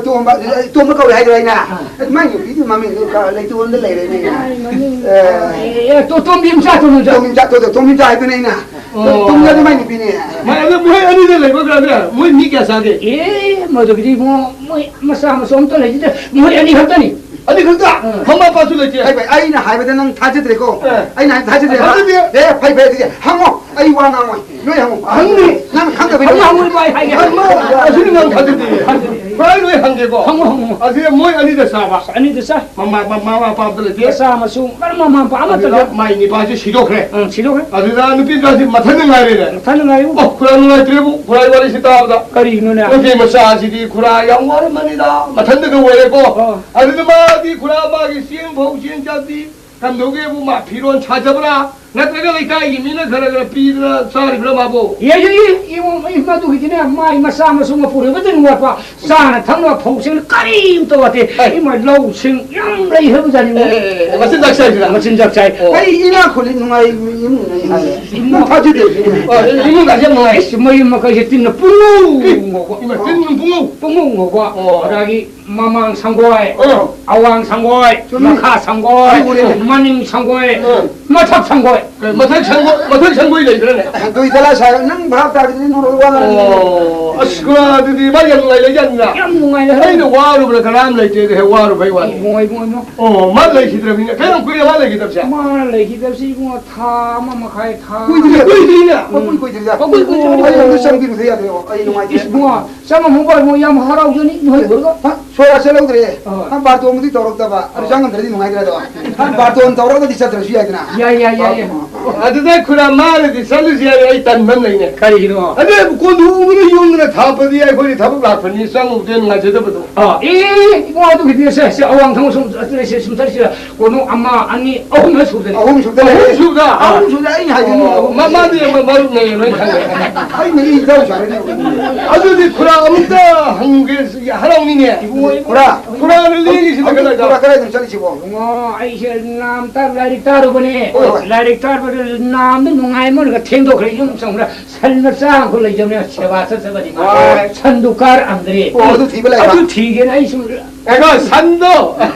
ꯇꯣꯝꯕ, ꯇꯣꯝꯕ ꯀꯧꯏ ꯍꯥꯏꯗꯣ ꯑꯩꯅ? ꯑꯥ꯫ ꯃꯥꯏ ꯅꯨꯄꯤꯒꯤ ꯃꯃꯤꯡꯗꯣ ꯀ-, ꯂꯩꯇꯣꯟꯗ ꯂꯩꯔꯦꯅꯦ꯫ ꯃꯥꯏ ꯃꯃꯤꯡ, ꯑꯦ꯫ ꯑꯦ, ꯑꯦ, ꯇꯣ-, ꯇꯣꯝꯕꯤ ꯃꯆꯥ, ꯇꯣꯝꯕꯤ ꯃꯆꯥ꯫ ꯇꯣꯝꯕꯤ ꯃꯆꯥ, ꯇꯣ-, ꯇꯣ-, ꯇꯣꯝꯕꯤ ꯃꯆꯥ ꯍꯥꯏꯗꯨꯅꯦ ꯑꯩꯅ꯫ ꯑꯣ꯫ ꯇꯣꯝꯕꯤ ꯃꯆꯥꯗꯣ ꯃꯥꯏ ꯅꯨꯄꯤꯅꯦ꯫ ꯃꯥꯏ ꯑꯗꯣ ꯃꯣꯏ ꯑꯅꯤꯗ ꯂꯩꯕ ꯀꯅꯥꯗ? ꯃꯣꯏ ꯃꯤ ꯀꯌꯥ ꯆꯥꯒꯦ? ꯑꯦ, ꯃꯗꯨꯒꯤꯗꯤ ꯏꯕꯨꯡꯉꯣ, ꯃꯣꯏ ꯃꯆꯥ ꯃꯁꯨ ꯑꯝꯇ ꯂꯩꯖꯗꯦ꯫ ꯃꯣꯏ ꯑꯅꯤ ꯈꯛꯇꯅꯤ꯫ ꯑꯅꯤ ꯈꯛꯇ? ꯑꯥ꯫ ꯃꯃꯥ ꯃꯄꯥꯁꯨ ꯂꯩꯇꯦ? ꯐꯩ, ꯐꯩ, ꯑꯩꯅ ꯍꯥꯏꯕꯗ ꯅꯪ ꯊꯥꯖꯗ꯭ꯔꯦꯀꯣ? ꯑꯥ꯫ ꯑꯩꯅ ꯍꯥꯏꯕ ꯊꯥꯖꯗ꯭ꯔꯦꯕ? ꯊꯥꯖꯗꯦ꯫ ꯑꯦ, ꯐꯩ, ꯐꯩ, ꯑꯗꯨꯗꯤ ꯍꯪꯉꯣ꯫ ꯑꯩ ꯋꯥ ꯉꯥꯡꯉꯣꯏ꯫ ꯅꯣꯏ ꯍꯪꯉꯨ꯫ ꯍꯪꯅꯤ꯫ ꯅꯪ ꯈꯪꯗꯕꯩ ꯍꯪꯉꯨ, ꯍꯪꯉꯨ, ꯍꯪꯉꯨ, ꯑꯩ ꯍꯥꯏꯒꯦ꯫ ꯍꯪꯉꯨ꯫ ꯑꯁꯤꯗꯤ ꯅꯪ ꯊꯥꯖꯗꯦ꯫ ꯍꯪꯉꯨ, ꯍꯪꯉꯨ꯫ ꯈ꯭ꯋꯥꯏ ꯂꯣꯏ ꯍꯪꯒꯦꯀꯣ꯫ ꯍꯪꯉꯨ, ꯍꯪꯉꯨ꯫ ꯑꯁꯤꯗ ꯃꯣꯏ ꯑꯅꯤꯗ ꯆꯥꯕ꯫ ꯑꯅꯤꯗ ꯆꯥ꯫ ꯃꯃꯥ, ꯃꯃꯥ, ꯃꯄꯥ ꯑꯝꯇ ꯂꯩꯇꯦ꯫ ꯃꯆꯥ ꯃꯁꯨ ꯃꯔꯝ ꯃꯃꯥ ꯃꯄꯥ ꯑꯃꯠꯇ ꯑꯗꯨꯗ ꯂꯩ꯫ ꯃꯥꯏ ꯅꯤꯄꯥꯁꯤ ꯁꯤꯗꯣꯛꯈ꯭ꯔꯦ꯫ ꯎꯝ, ꯁꯤꯗꯣꯛꯈ꯭ꯔꯦ꯫ ꯑꯗꯨꯗ ꯅꯨꯄꯤ ꯃꯆꯥꯁꯤ ꯃꯊꯟꯗ ꯉꯥꯏꯔꯦꯅꯦ꯫ ꯃꯊꯟꯗ ꯉꯥꯏꯌꯨ꯫ ꯑꯣ, ꯈꯨꯔꯥ ꯅꯨꯡꯉꯥꯏꯇ꯭ꯔꯦꯕꯨ, ꯈꯨꯔꯥꯏ ꯋꯥꯔꯤꯁꯤ ꯇꯥꯕꯗ꯫ ꯀꯔꯤꯅꯣꯅꯦ? ꯅꯨꯄꯤ ꯃꯆꯥꯁꯤꯗꯤ ꯈꯨꯔꯥ ꯌꯥꯝ ꯋꯥꯔꯝꯃꯅꯤꯗ, ꯃꯊꯟꯗꯒ ꯑꯣꯏꯔꯦꯀꯣ꯫ ꯑꯣ꯫ ꯑꯗꯨꯅ ꯃꯥꯗꯤ ꯈꯨꯔꯥ ꯃꯥꯒꯤ ꯆꯦꯡ ꯐꯧ, ꯆꯦꯡ ꯆꯥꯛꯇꯤ ꯀꯝꯗꯧꯒꯦꯕꯨ, ꯃꯥ ꯐꯤꯔꯣꯟ ꯁꯥꯖꯕ꯭ꯔꯥ? ꯅꯠꯇ꯭ꯔꯒ ꯂꯩꯀꯥꯏꯒꯤ ꯃꯤꯅ ꯈꯔ ꯈꯔ ꯄꯤꯗꯅ ꯆꯥꯔꯤꯕ꯭ꯔꯥ ꯃꯥꯕꯨ? ꯌꯦ, ꯌꯦ, ꯌꯦ, ꯏꯕꯨꯡ, ꯏ-, ꯃꯗꯨꯒꯤꯗꯤꯅꯦ, ꯃꯥꯏ ꯃꯆꯥ ꯃꯁꯨ ꯃꯄꯨꯔꯣꯏꯕꯗꯅꯤ ꯋꯥꯠꯄ꯫ ꯆꯥꯅ ꯊꯛꯅꯕ ꯐꯧꯁꯤꯡ ꯀꯔꯤꯝꯇ ꯋꯥꯠꯇꯦ꯫ ꯑꯦ꯫ ꯏꯃꯥ, ꯂꯧꯁꯤꯡ ꯌꯥꯝ ꯂꯩ ꯍꯥꯏꯕꯖꯥꯠꯅꯤ꯫ ꯑꯦ, ꯑꯦ, ꯑꯦ, ꯃꯆꯤꯟꯖꯥꯛ ꯆꯥꯏꯁꯤꯔꯥ? ꯃꯆꯤꯟꯖꯥꯛ ꯆꯥꯏ꯫ ꯑꯣ꯫ ꯑꯩ ꯏꯅꯥꯛ ꯈꯨꯜꯂꯤ, ꯅꯨꯡꯉꯥꯏ ꯏꯃꯨꯡꯅꯤ ꯍꯥꯏꯌꯦ꯫ ꯏꯃꯨꯡ ꯅꯪ ꯊꯥꯖꯗꯦ꯫ ꯑꯣ, ꯏꯃꯨꯡ ꯀꯥꯁꯦ ꯌꯥꯝ ꯅꯨꯡꯉꯥꯏ꯫ ꯑꯩꯁ, ꯃꯌꯨꯝ ꯃꯀꯩꯁꯦ ꯇꯤꯟꯅ ꯄꯨꯡꯉꯧ ꯉꯧꯕ꯫ ꯏꯃꯥ, ꯇꯤꯟ ꯄꯨꯡꯉꯧ? ꯄꯨꯡꯉꯧ ꯉꯧꯕ꯫ ꯑꯣ꯫ ꯑꯗꯒꯤ ꯃꯃꯥꯡ ꯁꯪꯒꯣꯏ, ꯑꯥ꯫ ꯑꯋꯥꯡ ꯁꯪꯒꯣꯏ, ꯆꯨꯝꯃꯤ꯫ ꯃꯈꯥ ꯁꯪꯒꯣꯏ, ꯑꯩ ꯎꯔꯦꯅꯦ꯫ ꯃꯅꯤꯡ ꯁꯪꯒꯣꯏ, ꯑꯥ꯫ ꯃꯊꯛ ꯁꯪꯒꯣꯏ꯫ ꯀꯩ, ꯃꯊꯛ ꯁꯪꯒꯣꯏ, ꯃꯊꯛ ꯁꯪꯒꯣꯏ ꯂꯩꯕ꯭ꯔꯥꯅꯦ? ꯅꯣꯏ ꯗꯂꯥ ꯁꯥꯏ, ꯅꯪ ꯚꯥꯞ ꯇꯥꯗ꯭ꯔꯗꯤ ꯅꯪ ꯋꯥ ꯉꯥꯡꯅꯤꯡꯉꯦ꯫ ꯑꯣ, ꯑꯁ, ꯈꯨꯔꯥ, ꯑꯗꯨꯗꯤ ꯃꯥ ꯌꯥꯝ ꯅꯨꯡꯉꯥꯏ ꯂꯩꯖꯥꯠꯅꯤꯅ꯫ ꯌꯥꯝ ꯅꯨꯡꯉꯥꯏ ꯂꯩ꯫ ꯑꯩꯅ ꯋꯥꯔꯨꯕ꯭ꯔꯥ ꯀꯅꯥꯝ ꯂꯩꯇꯦ, ꯑꯗꯨ ꯍꯦꯛ ꯋꯥꯔꯨꯕꯩ ꯋꯥꯅꯤ꯫ ꯏꯕꯨꯡꯉꯣ, ꯏꯕꯨꯡꯉꯣ, ꯏꯕꯨꯡꯉꯣ꯫ ꯑꯣ, ꯃꯥ ꯂꯩꯈꯤꯗ꯭ꯔꯕꯅꯤꯅ꯫ ꯀꯌꯥꯝ ꯀꯨꯏꯔꯦ ꯃꯥ ꯂꯩꯈꯤꯗꯕꯁꯦ? ꯃꯥ ꯂꯩꯈꯤꯗꯕꯁꯤ, ꯏꯕꯨꯡꯉꯣ, ꯊꯥ ꯑꯃ ꯃꯈꯥꯏ, ꯊꯥ ꯀꯨꯏꯗ꯭ꯔꯤ꯫ ꯀꯨꯏꯗ꯭ꯔꯤꯅꯦ? ꯄꯪꯀꯨꯏ ꯀꯨꯏꯗ꯭ꯔꯤꯗ꯫ ꯄꯪꯀꯨꯏ ꯀꯨꯏꯗ꯭ꯔꯤ꯫ ꯑꯩ ꯑꯗꯨ ꯆꯪꯕꯤꯔꯨꯗ ꯌꯥꯗꯦ, ꯑꯩ ꯅꯨꯡꯉꯥꯏꯇꯦ꯫ ꯏꯁ, ꯏꯕꯨꯡꯉꯣ, ꯆꯪꯉꯝꯃꯨ ꯏꯕꯨꯡꯉꯣ, ꯌꯥꯝ ꯍꯔꯥꯎꯖꯅꯤ, ꯅꯣꯏ ꯎꯔꯒ꯫ ꯍꯥ? ꯁꯣꯔꯥ ꯆꯠꯍꯧꯗ꯭ꯔꯦ꯫ ꯑꯣ꯫ ꯅꯪ ꯕꯥꯔꯇꯣꯟꯕꯨꯗꯤ ꯇꯧꯔꯛꯇꯕ꯫ ꯑꯗꯨ ꯑꯣ꯫ ꯆꯪꯉꯝꯗ꯭ꯔꯗꯤ ꯅꯨꯡꯉꯥꯏꯇ꯭ꯔꯦ ꯑꯗꯣ꯫ ꯅꯪ ꯕꯥꯔꯇꯣꯟ ꯇꯧꯔꯒꯗꯤ ꯆꯠꯇ꯭ꯔꯁꯨ ꯌꯥꯏꯗꯅ꯫ ꯌꯥꯏ, ꯌꯥꯏ, ꯌꯥꯏ, ꯌꯥꯏ꯫ ꯑꯗꯨꯗ ꯈꯨꯔꯥ ꯃꯥꯅꯗꯤ ꯆꯠꯂꯨꯁꯤ ꯍꯥꯏꯔꯦ, ꯑꯩ ꯇꯟꯕ ꯑꯃ ꯂꯩꯅꯦ꯫ ꯀꯔꯤꯒꯤꯅꯣ? ꯑꯗꯨ ꯀꯣꯟꯊꯣꯛ ꯎꯗꯅ ꯌꯨꯝꯗꯨꯅ ꯊꯥꯞꯄꯗꯤ ꯑꯩꯈꯣꯏꯗꯤ ꯊꯕꯛ ꯂꯥꯛꯄꯅꯤ, ꯆꯪꯉꯨꯕꯗꯤ ꯅꯨꯡꯉꯥꯏꯖꯗꯕꯗꯣ꯫ ꯑꯥ, ꯑꯦ, ꯑꯦ, ꯑꯦ, ꯏꯕꯨꯡꯉꯣ, ꯑꯗꯨꯒꯤꯗꯤ ꯁꯦ, ꯁꯦ, ꯑꯋꯥꯡ ꯊꯪꯕ ꯁꯨꯝ, ꯑꯗꯨꯅ ꯁꯦ, ꯁꯨꯝ ꯆꯠꯁꯤꯔ, ꯀꯣꯟꯊꯣꯛ ꯑꯃ, ꯑꯅꯤ, ꯑꯍꯨꯝ ꯍꯦꯛ ꯁꯨꯗꯅ꯫ ꯑꯍꯨꯝ ꯁꯨꯗꯅ꯫ ꯑꯍꯨꯝ ꯁꯨꯗ? ꯑꯍꯨꯝ ꯁꯨꯗ, ꯑꯩꯅ ꯍꯥꯏꯗꯨꯅꯤ꯫ ꯑꯣ, ꯃ-, ꯃꯥꯗꯤ ꯃ-, ꯃꯔꯨꯞꯅꯦ, ꯂꯣꯏ ꯈꯪꯉꯦ꯫ ꯑꯩꯅ ꯏ ꯏꯆꯥꯎ ꯆꯥꯎꯔꯅꯤ꯫ ꯑꯗꯨꯗꯤ ꯈꯨꯔꯥ ꯑꯃꯨꯛꯇ ꯍꯪꯒꯦ, ꯍꯔꯥꯎꯅꯤꯅꯦ꯫ ꯏꯕꯨꯡꯉꯣ, ꯈꯨꯔꯥ꯫ ꯈꯨꯔꯥ ꯂꯤꯔꯤꯁꯤꯅ ꯍꯧꯖꯤꯛ ꯀꯗꯥꯏꯗ? ꯈꯨꯔꯥ ꯀꯗꯥꯏꯗꯅꯣ ꯆꯠꯂꯤꯁꯤꯕꯣ? ꯏꯕꯨꯡꯉꯣ, ꯑꯩꯁꯦ ꯅꯥꯝꯇ ꯂꯥꯏꯔꯤꯛ ꯇꯥꯔꯨꯕꯅꯦ꯫ ꯍꯣꯏ, ꯍꯣꯏ꯫ ꯂꯥꯏꯔꯤꯛ ꯇꯥꯔꯨꯕꯗ ꯅꯥꯝꯗ ꯅꯨꯡꯉꯥꯏꯃꯟꯈ꯭ꯔꯒ ꯊꯦꯡꯗꯣꯛꯈ꯭ꯔꯦ, ꯌꯨꯝ ꯆꯪꯈ꯭ꯔꯦ꯫ ꯁꯟ ꯃꯆꯥ ꯑꯃꯈꯛ ꯂꯩꯖꯕꯅꯦ, ꯁꯦꯕꯥ ꯆꯠꯆꯕꯅꯤ ꯃꯥ꯫ ꯍꯣꯏ꯫ ꯁꯟꯗꯨ ꯀꯥꯔꯛꯑꯝꯗ꯭ꯔꯦ꯫ ꯑꯣ, ꯑꯗꯨ ꯊꯤꯕ ꯂꯥꯛꯏꯕ? ꯑꯗꯨ ꯊꯤꯒꯦꯅ ꯑꯩ ꯁꯨꯝ ꯉꯥꯏꯈꯣ, ꯁꯟꯗꯣ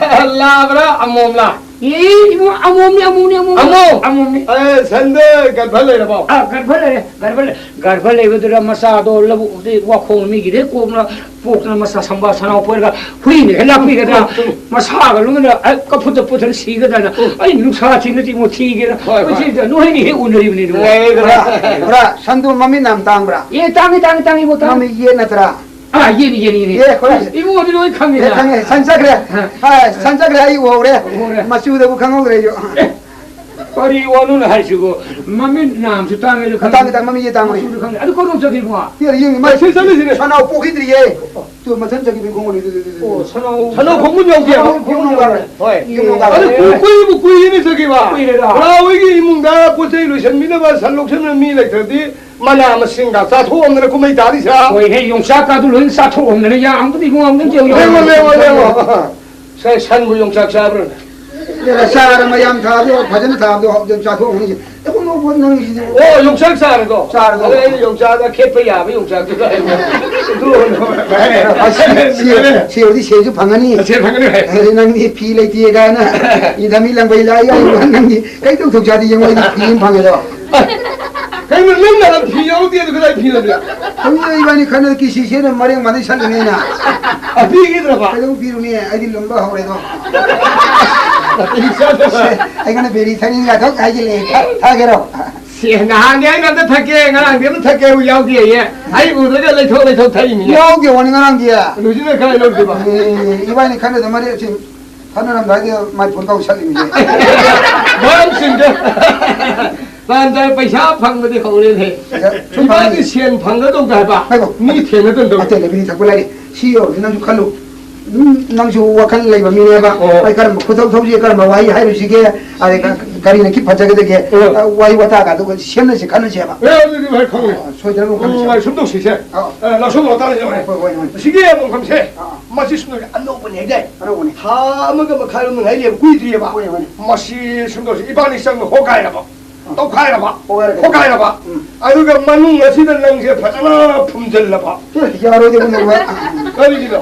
ꯂꯥꯕ꯭ꯔꯥ ꯑꯃꯣꯝꯂꯥ? ꯑꯦ, ꯏꯕꯨꯡ, ꯑꯃꯣꯝꯅꯤ, ꯑꯃꯣꯝꯅꯤ, ꯑꯃꯣꯝꯅꯤ꯫ ꯑꯃꯣꯝ? ꯑꯃꯣꯝꯅꯤ꯫ ꯑꯦ, ꯁꯟꯗ ꯒꯔꯚ ꯂꯩꯔꯕꯣ? ꯑꯥ, ꯒꯔꯚ ꯂꯩꯔꯦ, ꯒꯔꯚ ꯂꯩ-, ꯒꯔꯚ ꯂꯩꯕꯗꯨꯗ ꯃꯆꯥꯗꯣ ꯂꯧꯕꯨꯛꯇꯒꯤ ꯋꯥꯈꯣꯡ ꯃꯤꯒꯤꯗꯩ ꯀꯣꯛꯅ ꯄꯣꯛꯇꯅ ꯃꯆꯥ ꯁꯝꯕꯥ ꯁꯅꯥꯎ ꯄꯣꯏꯔꯒ ꯍꯨꯏꯅ ꯍꯦꯛ ꯂꯥꯛꯄꯤꯒꯗ꯭ꯔꯥ? ꯎꯝ, ꯎꯝ꯫ ꯃꯁꯥꯒ ꯂꯣꯏꯅ ꯍꯦꯛ ꯀꯐꯨꯠꯇ ꯄꯨꯊꯅ ꯁꯤꯒꯗ꯭ꯔꯥ? ꯎꯝ꯫ ꯑꯩ ꯅꯨꯡꯁꯥ ꯊꯤꯅꯗꯤ ꯑꯃꯨꯛ ꯊꯤꯒꯦꯅ꯫ ꯍꯣꯏ, ꯍꯣꯏ꯫ ꯃꯁꯤꯗ ꯅꯣꯏꯅꯤ ꯍꯦꯛ ꯎꯅꯔꯤꯕꯅꯤꯗꯣ꯫ ꯑꯦ, ꯈꯔ, ꯈꯔ ꯁꯟꯗꯣ ꯃꯃꯤꯠ ꯌꯥꯝ ꯇꯥꯡꯕ꯭ꯔꯥ? ꯑꯦ, ꯇꯥꯡꯉꯤ, ꯇꯥꯡꯉꯤ, ꯇꯥꯡꯉꯤ, ꯏꯕꯣ, ꯇꯥꯡꯉꯤ꯫ ꯃꯃꯤꯠ ꯌꯦꯠ ꯅꯠꯇ꯭ꯔꯥ? ꯑꯥ, ꯌꯦꯟꯅꯤ, ꯌꯦꯟꯅꯤ, ꯌꯦꯟꯅꯤ꯫ ꯑꯦ, ꯍꯣꯏ꯫ ꯏꯕꯨꯡꯉꯣꯗꯤ ꯂꯣꯏ ꯈꯪꯉꯤꯗ꯫ ꯑꯦ, ꯈꯪꯉꯦ꯫ ꯁꯟ ꯆꯠꯈ꯭ꯔꯦ꯫ ꯑ꯫ ꯑ, ꯁꯟ ꯆꯠꯈ꯭ꯔꯦ, ꯑꯩ ꯎꯍꯧꯔꯦ꯫ ꯎꯍꯧꯔꯦ꯫ ꯃꯆꯨꯗꯕꯨ ꯈꯪꯍꯧꯗ꯭ꯔꯦ ꯑꯩꯁꯨ꯫ ꯑꯦ, ꯀꯔꯤ ꯋꯥꯅꯣꯅꯦ ꯍꯥꯏꯁꯤꯕꯣ? ꯃꯃꯤꯠ ꯅꯥꯝꯁꯨ ꯇꯥꯡꯉꯦ, ꯑꯗꯨ ꯈꯪꯉꯦ꯫ ꯇꯥꯡꯉꯦ, ꯇꯥꯡꯉꯦ, ꯃꯃꯤꯠꯁꯦ ꯇꯥꯡꯉꯦ꯫ ꯃꯆꯨꯗꯨ ꯈꯪꯉꯦ꯫ ꯑꯗꯨ ꯀꯔꯣꯝ ꯆꯠꯈꯤꯕꯣ? ꯌꯦꯡꯉꯤ, ꯌꯦꯡꯉꯤ, ꯃꯥ ꯁꯤ ꯆꯠꯂꯤꯁꯤꯅꯦ꯫ ꯁꯅꯥꯎ ꯄꯣꯛꯈꯤꯗ꯭ꯔꯤꯌꯦ꯫ ꯇꯨ ꯃꯊꯟ ꯆꯠꯈꯤꯕꯒꯤ ꯈꯣꯡꯒꯣꯜꯅꯤ, ꯇꯨ, ꯇꯨ, ꯇꯨ, ꯇꯨ꯫ ꯑꯣ, ꯁꯅꯥꯎ꯫ ꯁꯅꯥꯎ ꯈꯣꯡꯒꯨꯟ ꯌꯧꯗꯦꯕ? ꯁꯅꯥꯎ ꯈꯣꯡꯒꯨꯟ ꯌꯧꯗꯦ꯫ ꯍꯣꯏ꯫ ꯌꯨꯝ ꯌꯧꯗꯦ꯫ ꯑꯗꯨ ꯀꯨꯏ-, ꯀꯨꯏꯕꯨ ꯀꯨꯏꯔꯦꯅꯦ ꯆꯠꯈꯤꯕ꯫ ꯀꯨꯏꯔꯦꯗ꯫ ꯕ꯭ꯔꯥ ꯍꯣꯏꯒꯤ ꯏꯃꯨꯡꯗ ꯄꯣꯠ ꯆꯩ ꯂꯣꯏꯁꯟꯕꯤꯅꯕ ꯁꯟ ꯂꯧꯁꯟꯕ ꯃꯤ ꯂꯩꯇ꯭ꯔꯗꯤ ꯃꯅꯥ ꯃꯁꯤꯡꯒ ꯆꯥꯊꯣꯛꯑꯝꯗꯅ ꯀꯨꯝꯍꯩ ꯇꯥꯔꯤ ꯁꯥ꯫ ꯍꯣꯏꯍꯦ, ꯌꯣꯡꯆꯥꯛꯀꯥꯗꯨ ꯂꯣꯏꯅ ꯆꯥꯊꯣꯛꯑꯝꯗꯅ ꯌꯥꯝꯕꯗꯤ ꯏꯕꯨꯡꯉꯣ ꯑꯝꯇꯪ ꯌꯦꯡꯉꯨ꯫ ꯂꯦꯡꯉꯣ, ꯂꯦꯡꯉꯣ, ꯂꯦꯡꯉꯣ꯫ ꯁꯦ, ꯁꯟꯕꯨ ꯌꯣꯡꯆꯥꯛ ꯆꯥꯕ꯭ꯔꯅꯦ? ꯑꯦ, ꯆꯥꯔ ꯃꯌꯥꯝ ꯊꯥꯕꯗꯣ, ꯐꯖꯅ ꯊꯥꯕꯗꯣ, ꯍꯧꯖꯤꯛ ꯆꯥꯊꯣꯛꯑꯝꯒꯅꯤ꯫ ꯑꯦ, ꯀꯨꯝꯕ ꯄꯣꯠ ꯅꯪꯒꯤꯁꯤꯗꯤ꯫ ꯑꯣ, ꯌꯣꯡꯆꯥꯛ ꯆꯥꯔꯗꯣ? ꯆꯥꯔꯗꯣ꯫ ꯑꯗ ꯑꯩꯅ ꯌꯣꯡꯆꯥꯛꯗ ꯈꯦꯠꯄ ꯌꯥꯕ ꯌꯣꯡꯆꯥꯛꯇꯨꯗ ꯑꯩꯅ꯫ ꯑꯗꯨ ꯑ, ꯁꯤ-, ꯁꯤ-, ꯁꯤ ꯑꯣꯏꯔꯗꯤ ꯁꯦꯟꯁꯨ ꯐꯪꯉꯅꯤ꯫ ꯁꯦꯟ ꯐꯪꯉꯅꯤ, ꯍꯣꯏ꯫ ꯑꯗꯩ ꯅꯪꯗꯤ ꯐꯤ ꯂꯩꯇꯦ ꯀꯥꯏꯅ ꯏꯟꯊ ꯃꯤ ꯂꯪꯕꯩ ꯂꯥꯏ ꯌꯥꯏ, ꯅꯪꯗꯤ ꯀꯩꯗꯧ ꯊꯧꯖꯥꯗꯤ ꯌꯦꯡꯉꯣ, ꯑꯩꯗꯤ ꯐꯤ ꯑꯃ ꯐꯪꯉꯦꯗꯣ꯫ ꯀꯩꯅꯣ, ꯅꯪꯅ ꯐꯤ ꯌꯥꯎꯗꯦ, ꯑꯗꯨ ꯀꯗꯥꯏ ꯐꯤ ꯂꯩꯕ? ꯍꯧꯖꯤꯛ ꯏꯕꯥꯅꯤ ꯈꯟꯅ ꯀꯤꯁꯤ ꯁꯦꯠꯅ ꯃꯔꯦꯡ ꯃꯥꯟꯅꯩ ꯁꯜꯂꯤꯅꯦꯅ꯫ ꯑ, ꯄꯤꯈꯤꯗ꯭ꯔꯕ? ꯀꯩꯗꯧ ꯄꯤꯔꯨꯅꯤ? ꯑꯩꯗꯤ ꯂꯨꯝꯕ ꯍꯧꯔꯦꯗꯣ꯫ ꯅꯥꯇꯩ ꯆꯥꯗꯕ꯫ ꯁꯦ, ꯑꯩꯉꯣꯟꯗ ꯕꯦꯔꯤ ꯊꯛꯅꯤꯡꯉꯥꯏ ꯊꯛ ꯍꯥꯏꯖꯤꯜꯂꯛꯑꯦ꯫ ꯊꯛ-, ꯊꯛꯑꯒꯦꯔꯣ? ꯁꯦ, ꯅꯍꯥꯟꯗꯤ ꯑꯩꯅ ꯑꯝꯇ ꯊꯛꯀꯦ, ꯉꯔꯥꯡꯗꯤ ꯑꯝꯇ ꯊꯛꯀꯦ ꯌꯥꯎꯗꯦꯌꯦ꯫ ꯑꯩ ꯎꯗ꯭ꯔꯒ ꯂꯩꯊꯣꯛ ꯂꯩꯊꯣꯛ ꯊꯛꯏꯅꯤꯅꯦ꯫ ꯌꯥꯎꯗꯦ ꯋꯥꯅꯤ ꯉꯔꯥꯡꯗꯤ꯫ ꯅꯨꯡꯁꯤꯠꯅ ꯀꯥꯏ ꯂꯧꯗꯣꯏꯕ? ꯑꯦ, ꯏꯕꯥꯅꯤ ꯈꯟꯅꯗ ꯃꯔꯦ ꯁꯤ ꯊꯥꯅꯔꯝꯗꯥꯏꯗ ꯃꯥꯏ ꯐꯣꯟ ꯀꯥꯎ ꯁꯠꯂꯤꯃꯤꯅꯦ꯫ ꯃꯔꯝꯁꯤꯡꯗ ꯇꯥꯟ ꯆꯥꯏ ꯄꯩꯁꯥ ꯐꯪꯕꯗꯤ ꯍꯧꯔꯦꯅꯦ꯫ ꯄꯩꯁꯥ ꯁꯨꯝ ꯏꯕꯥꯅꯤ ꯐꯪꯉꯤ꯫ ꯁꯦꯟ ꯐꯪꯒꯗꯧꯗ ꯍꯥꯏꯕ꯫ ꯉꯥꯏꯈꯣ꯫ ꯃꯤ ꯊꯦꯡꯅꯗꯧꯗ꯫ ꯑꯇꯩ ꯂꯩꯕꯤꯅꯤ ꯊꯛꯄ ꯂꯩꯔꯤ꯫ ꯁꯤ ꯌꯧꯔꯗꯤ ꯅꯪꯁꯨ ꯈꯜꯂꯨ꯫ ꯑꯗꯨꯝ ꯅꯪꯁꯨ ꯋꯥꯈꯜ ꯂꯩꯕ ꯃꯤꯅꯦꯕ꯫ ꯑꯣ꯫ ꯑꯩ ꯀꯔꯝꯕ ꯈꯨꯊꯧ ꯊꯧꯁꯤ, ꯀꯔꯝꯕ ꯋꯥꯍꯩ ꯍꯥꯏꯔꯨꯁꯤꯒꯦ, ꯑꯗꯩ ꯀ-, ꯀꯔꯤꯅ ꯈꯤ ꯐꯖꯒꯗꯒꯦ, ꯑꯣ꯫ ꯑ, ꯋꯥꯍꯩ ꯋꯥꯇꯥꯒ ꯑꯗꯨꯒ ꯁꯦꯝꯅꯁꯤ ꯈꯟꯅꯁꯦꯕ꯫ ꯑꯦ, ꯑꯗꯨꯗꯤ ꯚꯥꯏ ꯈꯪꯉꯦ꯫ ꯑ, ꯁꯣꯏꯗꯅꯕ ꯎꯝ, ꯈꯟꯅꯁꯦꯕ꯫ ꯚꯥꯏ, ꯁꯨꯝ ꯇꯧꯁꯤꯁꯦ꯫ ꯑ꯫ ꯑ, ꯂꯧꯁꯣꯟ ꯋꯥꯇꯥ ꯂꯩꯖꯧ꯫ ꯍꯣꯏ, ꯍꯣꯏ, ꯍꯣꯏ꯫ ꯑꯁꯤꯒꯤ ꯃꯐꯝꯁꯦ, ꯑ꯫ ꯃꯁꯤ ꯁꯨꯝ ꯑꯅꯧꯕꯅꯦ ꯍꯥꯏꯗꯥꯏ? ꯑꯅꯧꯕꯅꯦ꯫ ꯊꯥ ꯑꯃꯒ ꯃꯈꯥꯏꯔꯣꯝ ꯉꯥꯏ ꯂꯩꯕ ꯀꯨꯏꯗ꯭ꯔꯤꯑꯕ꯫ ꯍꯣꯏ, ꯍꯣꯏ꯫ ꯃꯁꯤ ꯁꯨꯝ ꯇꯧꯁꯤ, ꯏꯕꯥꯅꯤ ꯆꯪꯕ ꯍꯣꯒꯥꯏꯔꯕ꯫ ꯑ꯫ ꯇꯧꯈꯥꯏꯔꯕ꯫ ꯍꯣꯒꯥꯏꯔꯒ꯫ ꯍꯣꯒꯥꯏꯔꯕ꯫ ꯎꯝ꯫ ꯑꯗꯨꯒ ꯃꯅꯨꯡ ꯑꯁꯤꯗ ꯅꯪꯁꯦ ꯐꯖꯅ ꯐꯨꯝꯖꯤꯜꯂꯕ꯫ ꯑꯦ, ꯌꯥꯔꯣꯏꯗꯕ ꯅꯪ ꯚꯥꯏ꯫ ꯀꯔꯤꯒꯤꯅꯣ?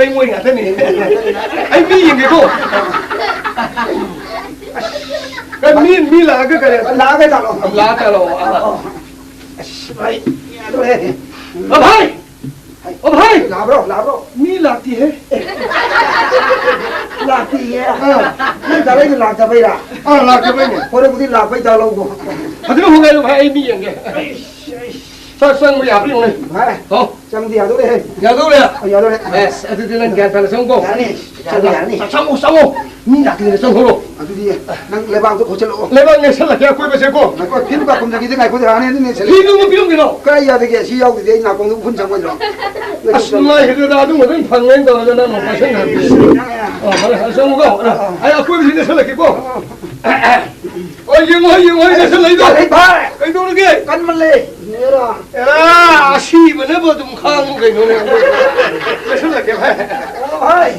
ꯂꯩꯉꯣꯏ ꯉꯥꯛꯇꯅꯤ꯫ ꯑꯩ ꯃꯤ ꯌꯦꯡꯒꯦꯀꯣ꯫ ꯀꯩ ꯃꯤ, ꯃꯤ ꯂꯥꯛꯑꯒ ꯀꯔꯤ? ꯂꯥꯛꯑꯒ ꯆꯠꯂꯣ꯫ ꯂꯥꯛꯑ ꯆꯠꯂꯣ꯫ ꯑꯥ꯫ ꯑꯁ, ꯚꯥꯏ, ꯌꯥꯗꯣꯔꯦ꯫ ꯑ, ꯚꯥꯏ! ꯑꯣ, ꯚꯥꯏ! ꯂꯥꯛꯑꯕ꯭ꯔꯣ? ꯂꯥꯛꯑꯕ꯭ꯔꯣ? ꯃꯤ ꯂꯥꯛꯇꯤꯍꯦ꯫ ꯂꯥꯛꯇꯤꯌꯦ? ꯑꯥ꯫ ꯅꯪ ꯇꯥꯔꯛꯏꯗꯣ ꯂꯥꯛꯇꯕꯩꯔꯥ? ꯑꯥ, ꯂꯥꯛꯇꯕꯩꯅꯦ꯫ ꯍꯣꯔꯦꯟꯕꯨꯗꯤ ꯂꯥꯛꯄꯩ ꯗꯥꯎ ꯂꯧꯒꯣ꯫ ꯐꯖꯅ ꯍꯣꯠꯅꯔꯣ, ꯚꯥꯏ, ꯑꯩ ꯃꯤ ꯌꯦꯡꯒꯦ꯫ ꯑꯩꯁ, ꯑꯩꯁ꯫ ꯁꯥ ꯆꯪꯕ ꯌꯥꯕ꯭ꯔꯥ ꯌꯦꯡꯉꯨꯅꯦ꯫ ꯚꯥꯏ, ꯍꯥꯎ꯫ ꯆꯪꯗꯤ ꯌꯥꯗꯧꯔꯦꯍꯦ꯫ ꯌꯥꯗꯧꯔꯦ? ꯑ, ꯌꯥꯗꯧꯔꯦ꯫ ꯑꯦꯁ, ꯑꯗꯨꯗꯤ ꯅꯪ ꯒ꯭ꯌꯥꯟ ꯇꯥꯅ ꯆꯪꯉꯨꯀꯣ꯫ ꯌꯥꯅꯤ꯫ ꯆꯪꯉꯨ, ꯌꯥꯅꯤ꯫ ꯆꯪꯉꯨ, ꯆꯪꯉꯨ꯫ ꯃꯤ ꯂꯥꯛꯇ꯭ꯔꯤꯉꯩꯗ ꯆꯪꯍꯧꯔꯣ꯫ ꯑꯗꯨꯗꯤ ꯅꯪ ꯂꯩꯕꯥꯛꯇꯣ ꯈꯣꯠꯆꯜꯂꯛꯑꯣ꯫ ꯂꯩꯕꯥꯛ ꯅꯦꯠꯁꯜꯂꯛꯀꯦ ꯑꯀꯣꯏꯕꯁꯦꯀꯣ꯫ ꯉꯥꯏꯈꯣ, ꯐꯤꯔꯨꯛꯀꯥ ꯈꯨꯝꯖꯒꯤꯁꯦ ꯉꯥꯏꯈꯣ, ꯍꯥꯟꯅ ꯑꯗꯨꯝ ꯅꯦꯠꯁꯜꯂꯦ꯫ ꯐꯤꯗꯨꯕꯨ ꯐꯤꯔꯨꯛꯀꯤꯔꯣ? ꯀꯥꯏ ꯌꯥꯗꯒꯦ? ꯁꯤ ꯌꯥꯎꯗ꯭ꯔꯗꯤ ꯑꯩ ꯅꯥꯀꯣꯡꯗ ꯎꯐꯨꯟ ꯆꯪꯉꯣꯏꯗ꯭ꯔꯣ? ꯑꯁ, ꯅꯨꯡꯉꯥꯏꯈꯤꯗ꯭ꯔꯦꯗ, ꯑꯗꯨꯝꯕ ꯑꯗꯨꯝ ꯐꯪꯉꯦꯅ ꯇꯧꯔꯒ ꯅꯪ ꯑꯃꯨꯛ ꯄꯥꯏꯁꯟꯈ꯭ꯔꯗꯤ꯫ ꯑ, ꯐꯔꯦ, ꯐꯔꯦ, ꯆꯪꯉꯨꯀꯣ꯫ ꯑ, ꯑ꯫ ꯑꯩ ꯑꯀꯣꯏꯕꯁꯤ ꯅꯦꯠꯁꯜꯂꯛꯀꯦꯀꯣ꯫ ꯑꯣ, ꯌꯦꯡꯉꯣ, ꯌꯦꯡꯉꯣ, ꯅꯦꯠꯁꯜꯂꯛꯏꯗꯣ꯫ ꯌꯥꯔꯦ, ꯚꯥꯏ꯫ ꯀꯩꯗꯧꯔꯒꯦ? ꯀꯟꯃꯜꯂꯦ꯫ ꯅꯦꯔꯥ꯫ ꯑꯦꯔꯥ, ꯑꯁꯤꯕꯅꯕꯨ ꯑꯗꯨꯝ ꯈꯥꯡꯉꯨ ꯀꯩꯅꯣꯅꯦ꯫ ꯅꯦꯠꯁꯜꯂꯛꯀꯦ, ꯚꯥꯏ꯫ ꯑꯣ, ꯚꯥꯏ꯫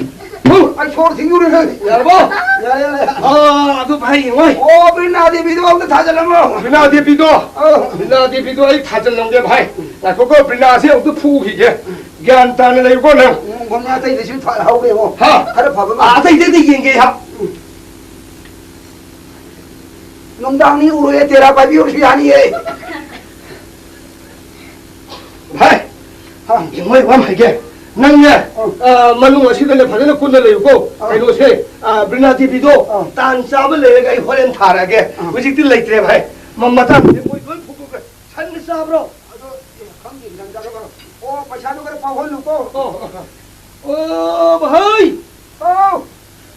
ꯍꯨ! ꯑꯩ ꯁꯣꯔ ꯊꯤꯡꯗꯣꯔꯦ꯫ ꯌꯥꯔꯕꯣ? ꯌꯥꯔꯦ, ꯌꯥꯔꯦ꯫ ꯑꯥ, ꯑꯗꯨ ꯚꯥꯏ, ꯌꯦꯡꯉꯣ꯫ ꯑꯣ, ꯕ꯭ꯔꯤꯅꯥ ꯗꯦꯕꯤꯗꯣ ꯑꯝꯇ ꯊꯥꯖꯜꯂꯝꯃꯣ꯫ ꯕ꯭ꯔꯤꯅꯥ ꯗꯦꯕꯤꯗꯣ? ꯑꯧ꯫ ꯕ꯭ꯔꯤꯅꯥ ꯗꯦꯕꯤꯗꯣ ꯑꯩ ꯊꯥꯖꯜꯂꯝꯒꯦ, ꯚꯥꯏ꯫ ꯉꯥꯏꯈꯣꯀꯣ, ꯕ꯭ꯔꯤꯅꯥꯁꯦ ꯑꯃꯨꯛꯇ ꯐꯨꯈꯤꯒꯦ꯫ ꯒ꯭ꯌꯥꯟ ꯇꯥꯅ ꯂꯩꯌꯨꯀꯣ ꯅꯪ꯫ ꯎꯝ, ꯒꯣꯃꯥ ꯑꯇꯩꯗꯁꯨ ꯐ-, ꯍꯧꯔꯦꯉꯣ꯫ ꯍꯥ? ꯈꯔ ꯐꯕ ꯑꯃ꯫ ꯑꯥ, ꯑꯇꯩꯗꯩꯗꯤ ꯌꯦꯡꯒꯦ ꯑꯩꯍꯥꯛ꯫ ꯎꯝ꯫ ꯅꯨꯡꯗꯥꯡꯅꯤ ꯎꯔꯣꯏꯌꯦ, ꯇꯦꯔꯥ ꯄꯥꯏꯕꯤ ꯑꯣꯏꯔꯁꯨ ꯌꯥꯅꯤꯌꯦ꯫ ꯚꯥꯏ, ꯍꯥ? ꯃꯣꯏ ꯋꯥ ꯑꯃ ꯍꯥꯏꯒꯦ꯫ ꯅꯪꯅꯦ, ꯑ꯫ ꯑ, ꯃꯅꯨꯡ ꯑꯁꯤꯗꯅꯦ ꯐꯖꯅ ꯀꯨꯟꯅ ꯂꯩꯌꯨꯀꯣ꯫ ꯑ꯫ ꯀꯩꯅꯣꯁꯦ, ꯑ, ꯕ꯭ꯔꯤꯅꯥ ꯗꯦꯕꯤꯗꯣ ꯑ꯫ ꯇꯥꯟ ꯆꯥꯕ ꯂꯩꯔꯒ ꯑꯩ ꯍꯣꯔꯦꯟ ꯊꯥꯔꯛꯑꯒꯦ꯫ ꯑ꯫ ꯍꯧꯖꯤꯛꯇꯤ ꯂꯩꯇ꯭ꯔꯦ ꯚꯥꯏ꯫ ꯃ-, ꯃꯇꯥꯡꯁꯤꯗꯤ ꯃꯣꯏ ꯂꯣꯏ ꯐꯨꯗꯣꯛꯈ꯭ꯔꯦ꯫ ꯁꯟꯅ ꯆꯥꯕ꯭ꯔꯣ? ꯑꯗꯣ, ꯑꯦ, ꯈꯪꯗꯦ, ꯒ꯭ꯌꯥꯟ ꯇꯥꯗꯦ꯫ ꯑꯣ, ꯄꯩꯁꯥꯗꯣ ꯈꯔ ꯄꯥꯎꯍꯜꯂꯨꯀꯣ꯫ ꯑꯣ, ꯑꯣ, ꯑꯣ, ꯚꯥꯏ! ꯍꯥꯎ!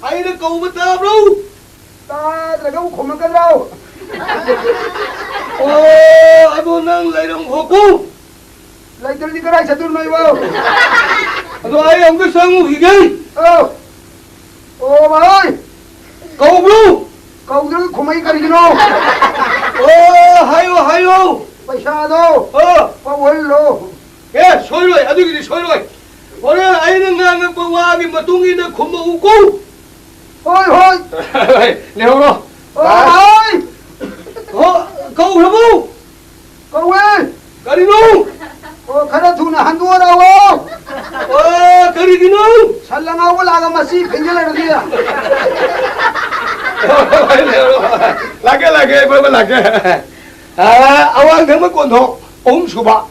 ꯑꯩꯅ ꯀꯧꯕ ꯇꯥꯕ꯭ꯔꯣ? ꯇꯥꯗ꯭ꯔꯒꯕꯨ ꯈꯨꯝꯃꯛꯀꯗ꯭ꯔꯣ? ꯑꯣ, ꯑꯗꯣ ꯅꯪ ꯂꯩꯔꯝꯈꯣꯀꯣ꯫ ꯂꯩꯇ꯭ꯔꯗꯤ ꯀꯗꯥꯏ ꯆꯠꯇꯣꯏꯅꯣ ꯑꯩꯕꯣ? ꯑꯗꯣ ꯑꯩ ꯑꯃꯨꯛꯇ ꯆꯪꯉꯨꯈꯤꯒꯦ꯫ ꯑꯧ꯫ ꯑꯣ, ꯚꯥꯏ꯫ ꯀꯧꯕ꯭ꯔꯣ? ꯀꯧꯗ꯭ꯔꯒ ꯈꯨꯝꯃꯛꯏ ꯀꯔꯤꯒꯤꯅꯣ? ꯑꯣ, ꯍꯥꯏꯌꯣ, ꯍꯥꯏꯌꯣ꯫ ꯄꯩꯁꯥꯗꯣ ꯑꯣ꯫ ꯄꯥꯎꯍꯜꯂꯣ꯫ ꯑꯦ, ꯁꯣꯏꯔꯣꯏ, ꯑꯗꯨꯒꯤꯗꯤ ꯁꯣꯏꯔꯣꯏ꯫ ꯍꯣꯔꯦꯟ ꯑꯩꯅ ꯉꯥꯡꯉꯛꯄ ꯋꯥꯒꯤ ꯃꯇꯨꯡ ꯏꯟꯅ ꯈꯨꯝꯃꯛꯎꯀꯣ꯫ ꯍꯣꯏ, ꯍꯣꯏ꯫ ꯂꯩꯍꯧꯔꯣ꯫ ꯑꯣ, ꯚꯥꯏ꯫ ꯍꯣꯏ꯫ ꯍꯣ, ꯀꯧꯈ꯭ꯔꯕꯣ? ꯀꯧꯋꯦ꯫ ꯀꯔꯤꯅꯣ? ꯑꯣ, ꯈꯔ ꯊꯨꯅ ꯍꯟꯗꯣꯔꯛꯑꯣ꯫ ꯑꯣ, ꯀꯔꯤꯒꯤꯅꯣ? ꯁꯟ ꯑꯉꯥꯎꯕ ꯂꯥꯛꯑꯒ ꯃꯆꯤ ꯐꯤꯡꯖꯤꯜꯂꯛꯑꯗꯤ꯫ ꯂꯥꯛꯀꯦ, ꯂꯥꯛꯀꯦ, ꯏꯃꯥ, ꯏꯃꯥ, ꯂꯥꯛꯀꯦ꯫ ꯑꯥ, ꯑꯋꯥꯡ ꯊꯪꯕ ꯀꯣꯟꯊꯣꯡ ꯑꯍꯨꯝ ꯁꯨꯕ꯫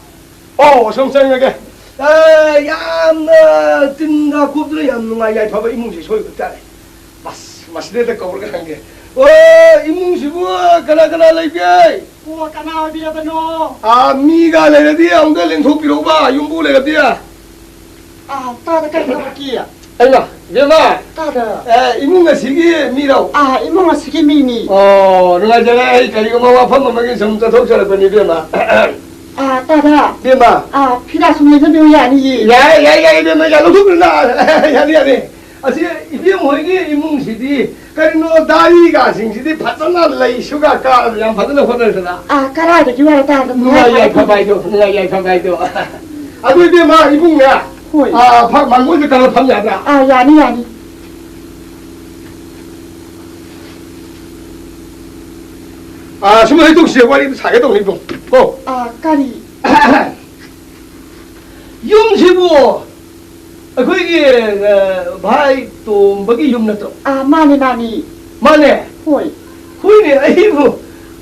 ꯑꯣ, ꯑꯁꯣꯝ ꯆꯪꯉꯒꯦ꯫ ꯑꯥ, ꯌꯥꯝꯅ ꯇꯤꯟꯗ ꯀꯨꯞꯇꯅ ꯌꯥꯝ ꯅꯨꯡꯉꯥꯏ ꯌꯥꯏꯐꯕ ꯏꯃꯨꯡꯁꯦ ꯁꯣꯏꯕ ꯇꯥꯔꯦ꯫ ꯃꯁ-, ꯃꯁꯤꯗ ꯍꯦꯛꯇ ꯀꯧꯔꯒ ꯍꯪꯒꯦ꯫ ꯑꯣ, ꯏꯃꯨꯡꯁꯤꯕꯨ ꯀꯅꯥ ꯀꯅꯥ ꯂꯩꯒꯦ? ꯑꯣ, ꯀꯅꯥ ꯑꯣꯏꯕꯤꯔꯕꯅꯣ? ꯑꯥ, ꯃꯤꯒ ꯂꯩꯔꯗꯤ ꯑꯃꯨꯛꯇ ꯂꯦꯡꯊꯣꯛꯄꯤꯔꯛꯎꯕ, ꯌꯨꯝꯕꯨ ꯂꯩꯔꯗꯤ꯫ ꯑꯥ, ꯇꯥꯗ ꯀꯔꯤ ꯊꯕꯛꯀꯤ? ꯑꯩꯃ, ꯏꯕꯦꯝꯃ! ꯇꯥꯗ꯫ ꯑꯦ, ꯏꯃꯨꯡ ꯑꯁꯤꯒꯤ ꯃꯤꯔꯣ? ꯑꯥ, ꯏꯃꯨꯡ ꯑꯁꯤꯒꯤ ꯃꯤꯅꯤ꯫ ꯑꯣ, ꯅꯨꯡꯉꯥꯏꯖꯔꯦ꯫ ꯑꯩ ꯀꯔꯤꯒꯨꯝꯕ ꯋꯥꯐꯝ ꯑꯃꯒꯤ ꯁꯨꯝ ꯆꯠꯊꯣꯛꯆꯔꯛꯄꯅꯤ, ꯏꯕꯦꯝꯃ꯫ ꯑꯥ, ꯇꯥꯗ꯫ ꯏꯕꯦꯝꯃ! ꯑꯥ, ꯐꯤꯗꯥ ꯁꯨꯝ ꯌꯦꯡꯖꯟꯕꯤꯌꯨ ꯌꯥꯅꯤꯌꯦ꯫ ꯌꯥꯏ, ꯌꯥꯏ, ꯌꯥꯏ, ꯏꯕꯦꯝꯃ, ꯌꯥ-, ꯂꯧꯊꯣꯛꯄꯤꯔꯨꯅ꯫ ꯌꯥꯅꯤ, ꯌꯥꯅꯤ꯫ ꯑꯁꯤ ꯏꯕꯦꯝ ꯍꯣꯏꯒꯤ ꯏꯃꯨꯡꯁꯤꯗꯤ ꯀꯔꯤꯅꯣ, ꯗꯥꯔꯤꯒꯁꯤꯡꯁꯤꯗꯤ ꯐꯖꯅ ꯂꯩꯁꯨꯒ ꯀꯥꯔꯗꯅ ꯌꯥꯝ ꯐꯖꯅ ꯍꯣꯠꯅꯔꯗꯅ꯫ ꯑꯥ, ꯀꯔꯥꯏꯗꯒꯤ ꯋꯥꯔ ꯇꯥꯗ ꯅꯨꯡꯉꯥꯏ ꯌꯥꯏꯐꯕ ꯍꯥꯏꯗꯣ, ꯅꯨꯡꯉꯥꯏ ꯌꯥꯏꯐꯕ ꯍꯥꯏꯗꯣ꯫ ꯑꯗꯨ ꯏꯕꯦꯝꯃ, ꯏꯕꯨꯡꯅꯦ, ꯍꯣꯏ꯫ ꯑꯥ, ꯐ-, ꯃꯥꯡꯒꯣꯜꯗ ꯀꯥꯔ ꯐꯝ ꯌꯥꯗ꯭ꯔꯥ? ꯑꯥ, ꯌꯥꯅꯤ, ꯌꯥꯅꯤ꯫ ꯑꯥ, ꯁꯨꯝ ꯍꯦꯛ ꯇꯣꯛꯁꯤ, ꯋꯥꯔꯤꯗꯨ ꯁꯥꯒꯦ ꯇꯧꯅꯤ, ꯏꯕꯨꯡ꯫ ꯀꯣ? ꯑꯥ, ꯀꯔꯤ? ꯌꯨꯝꯁꯤꯕꯨ ꯑꯩꯈꯣꯏꯒꯤ, ꯑ, ꯚꯥꯏ ꯇꯣꯝꯕꯒꯤ ꯌꯨꯝ ꯅꯠꯇ꯭ꯔꯣ? ꯑꯥ, ꯃꯥꯅꯤ, ꯃꯥꯅꯤ꯫ ꯃꯥꯅꯦ? ꯍꯣꯏ꯫ ꯍꯣꯏꯅꯦ, ꯑꯩꯕꯨ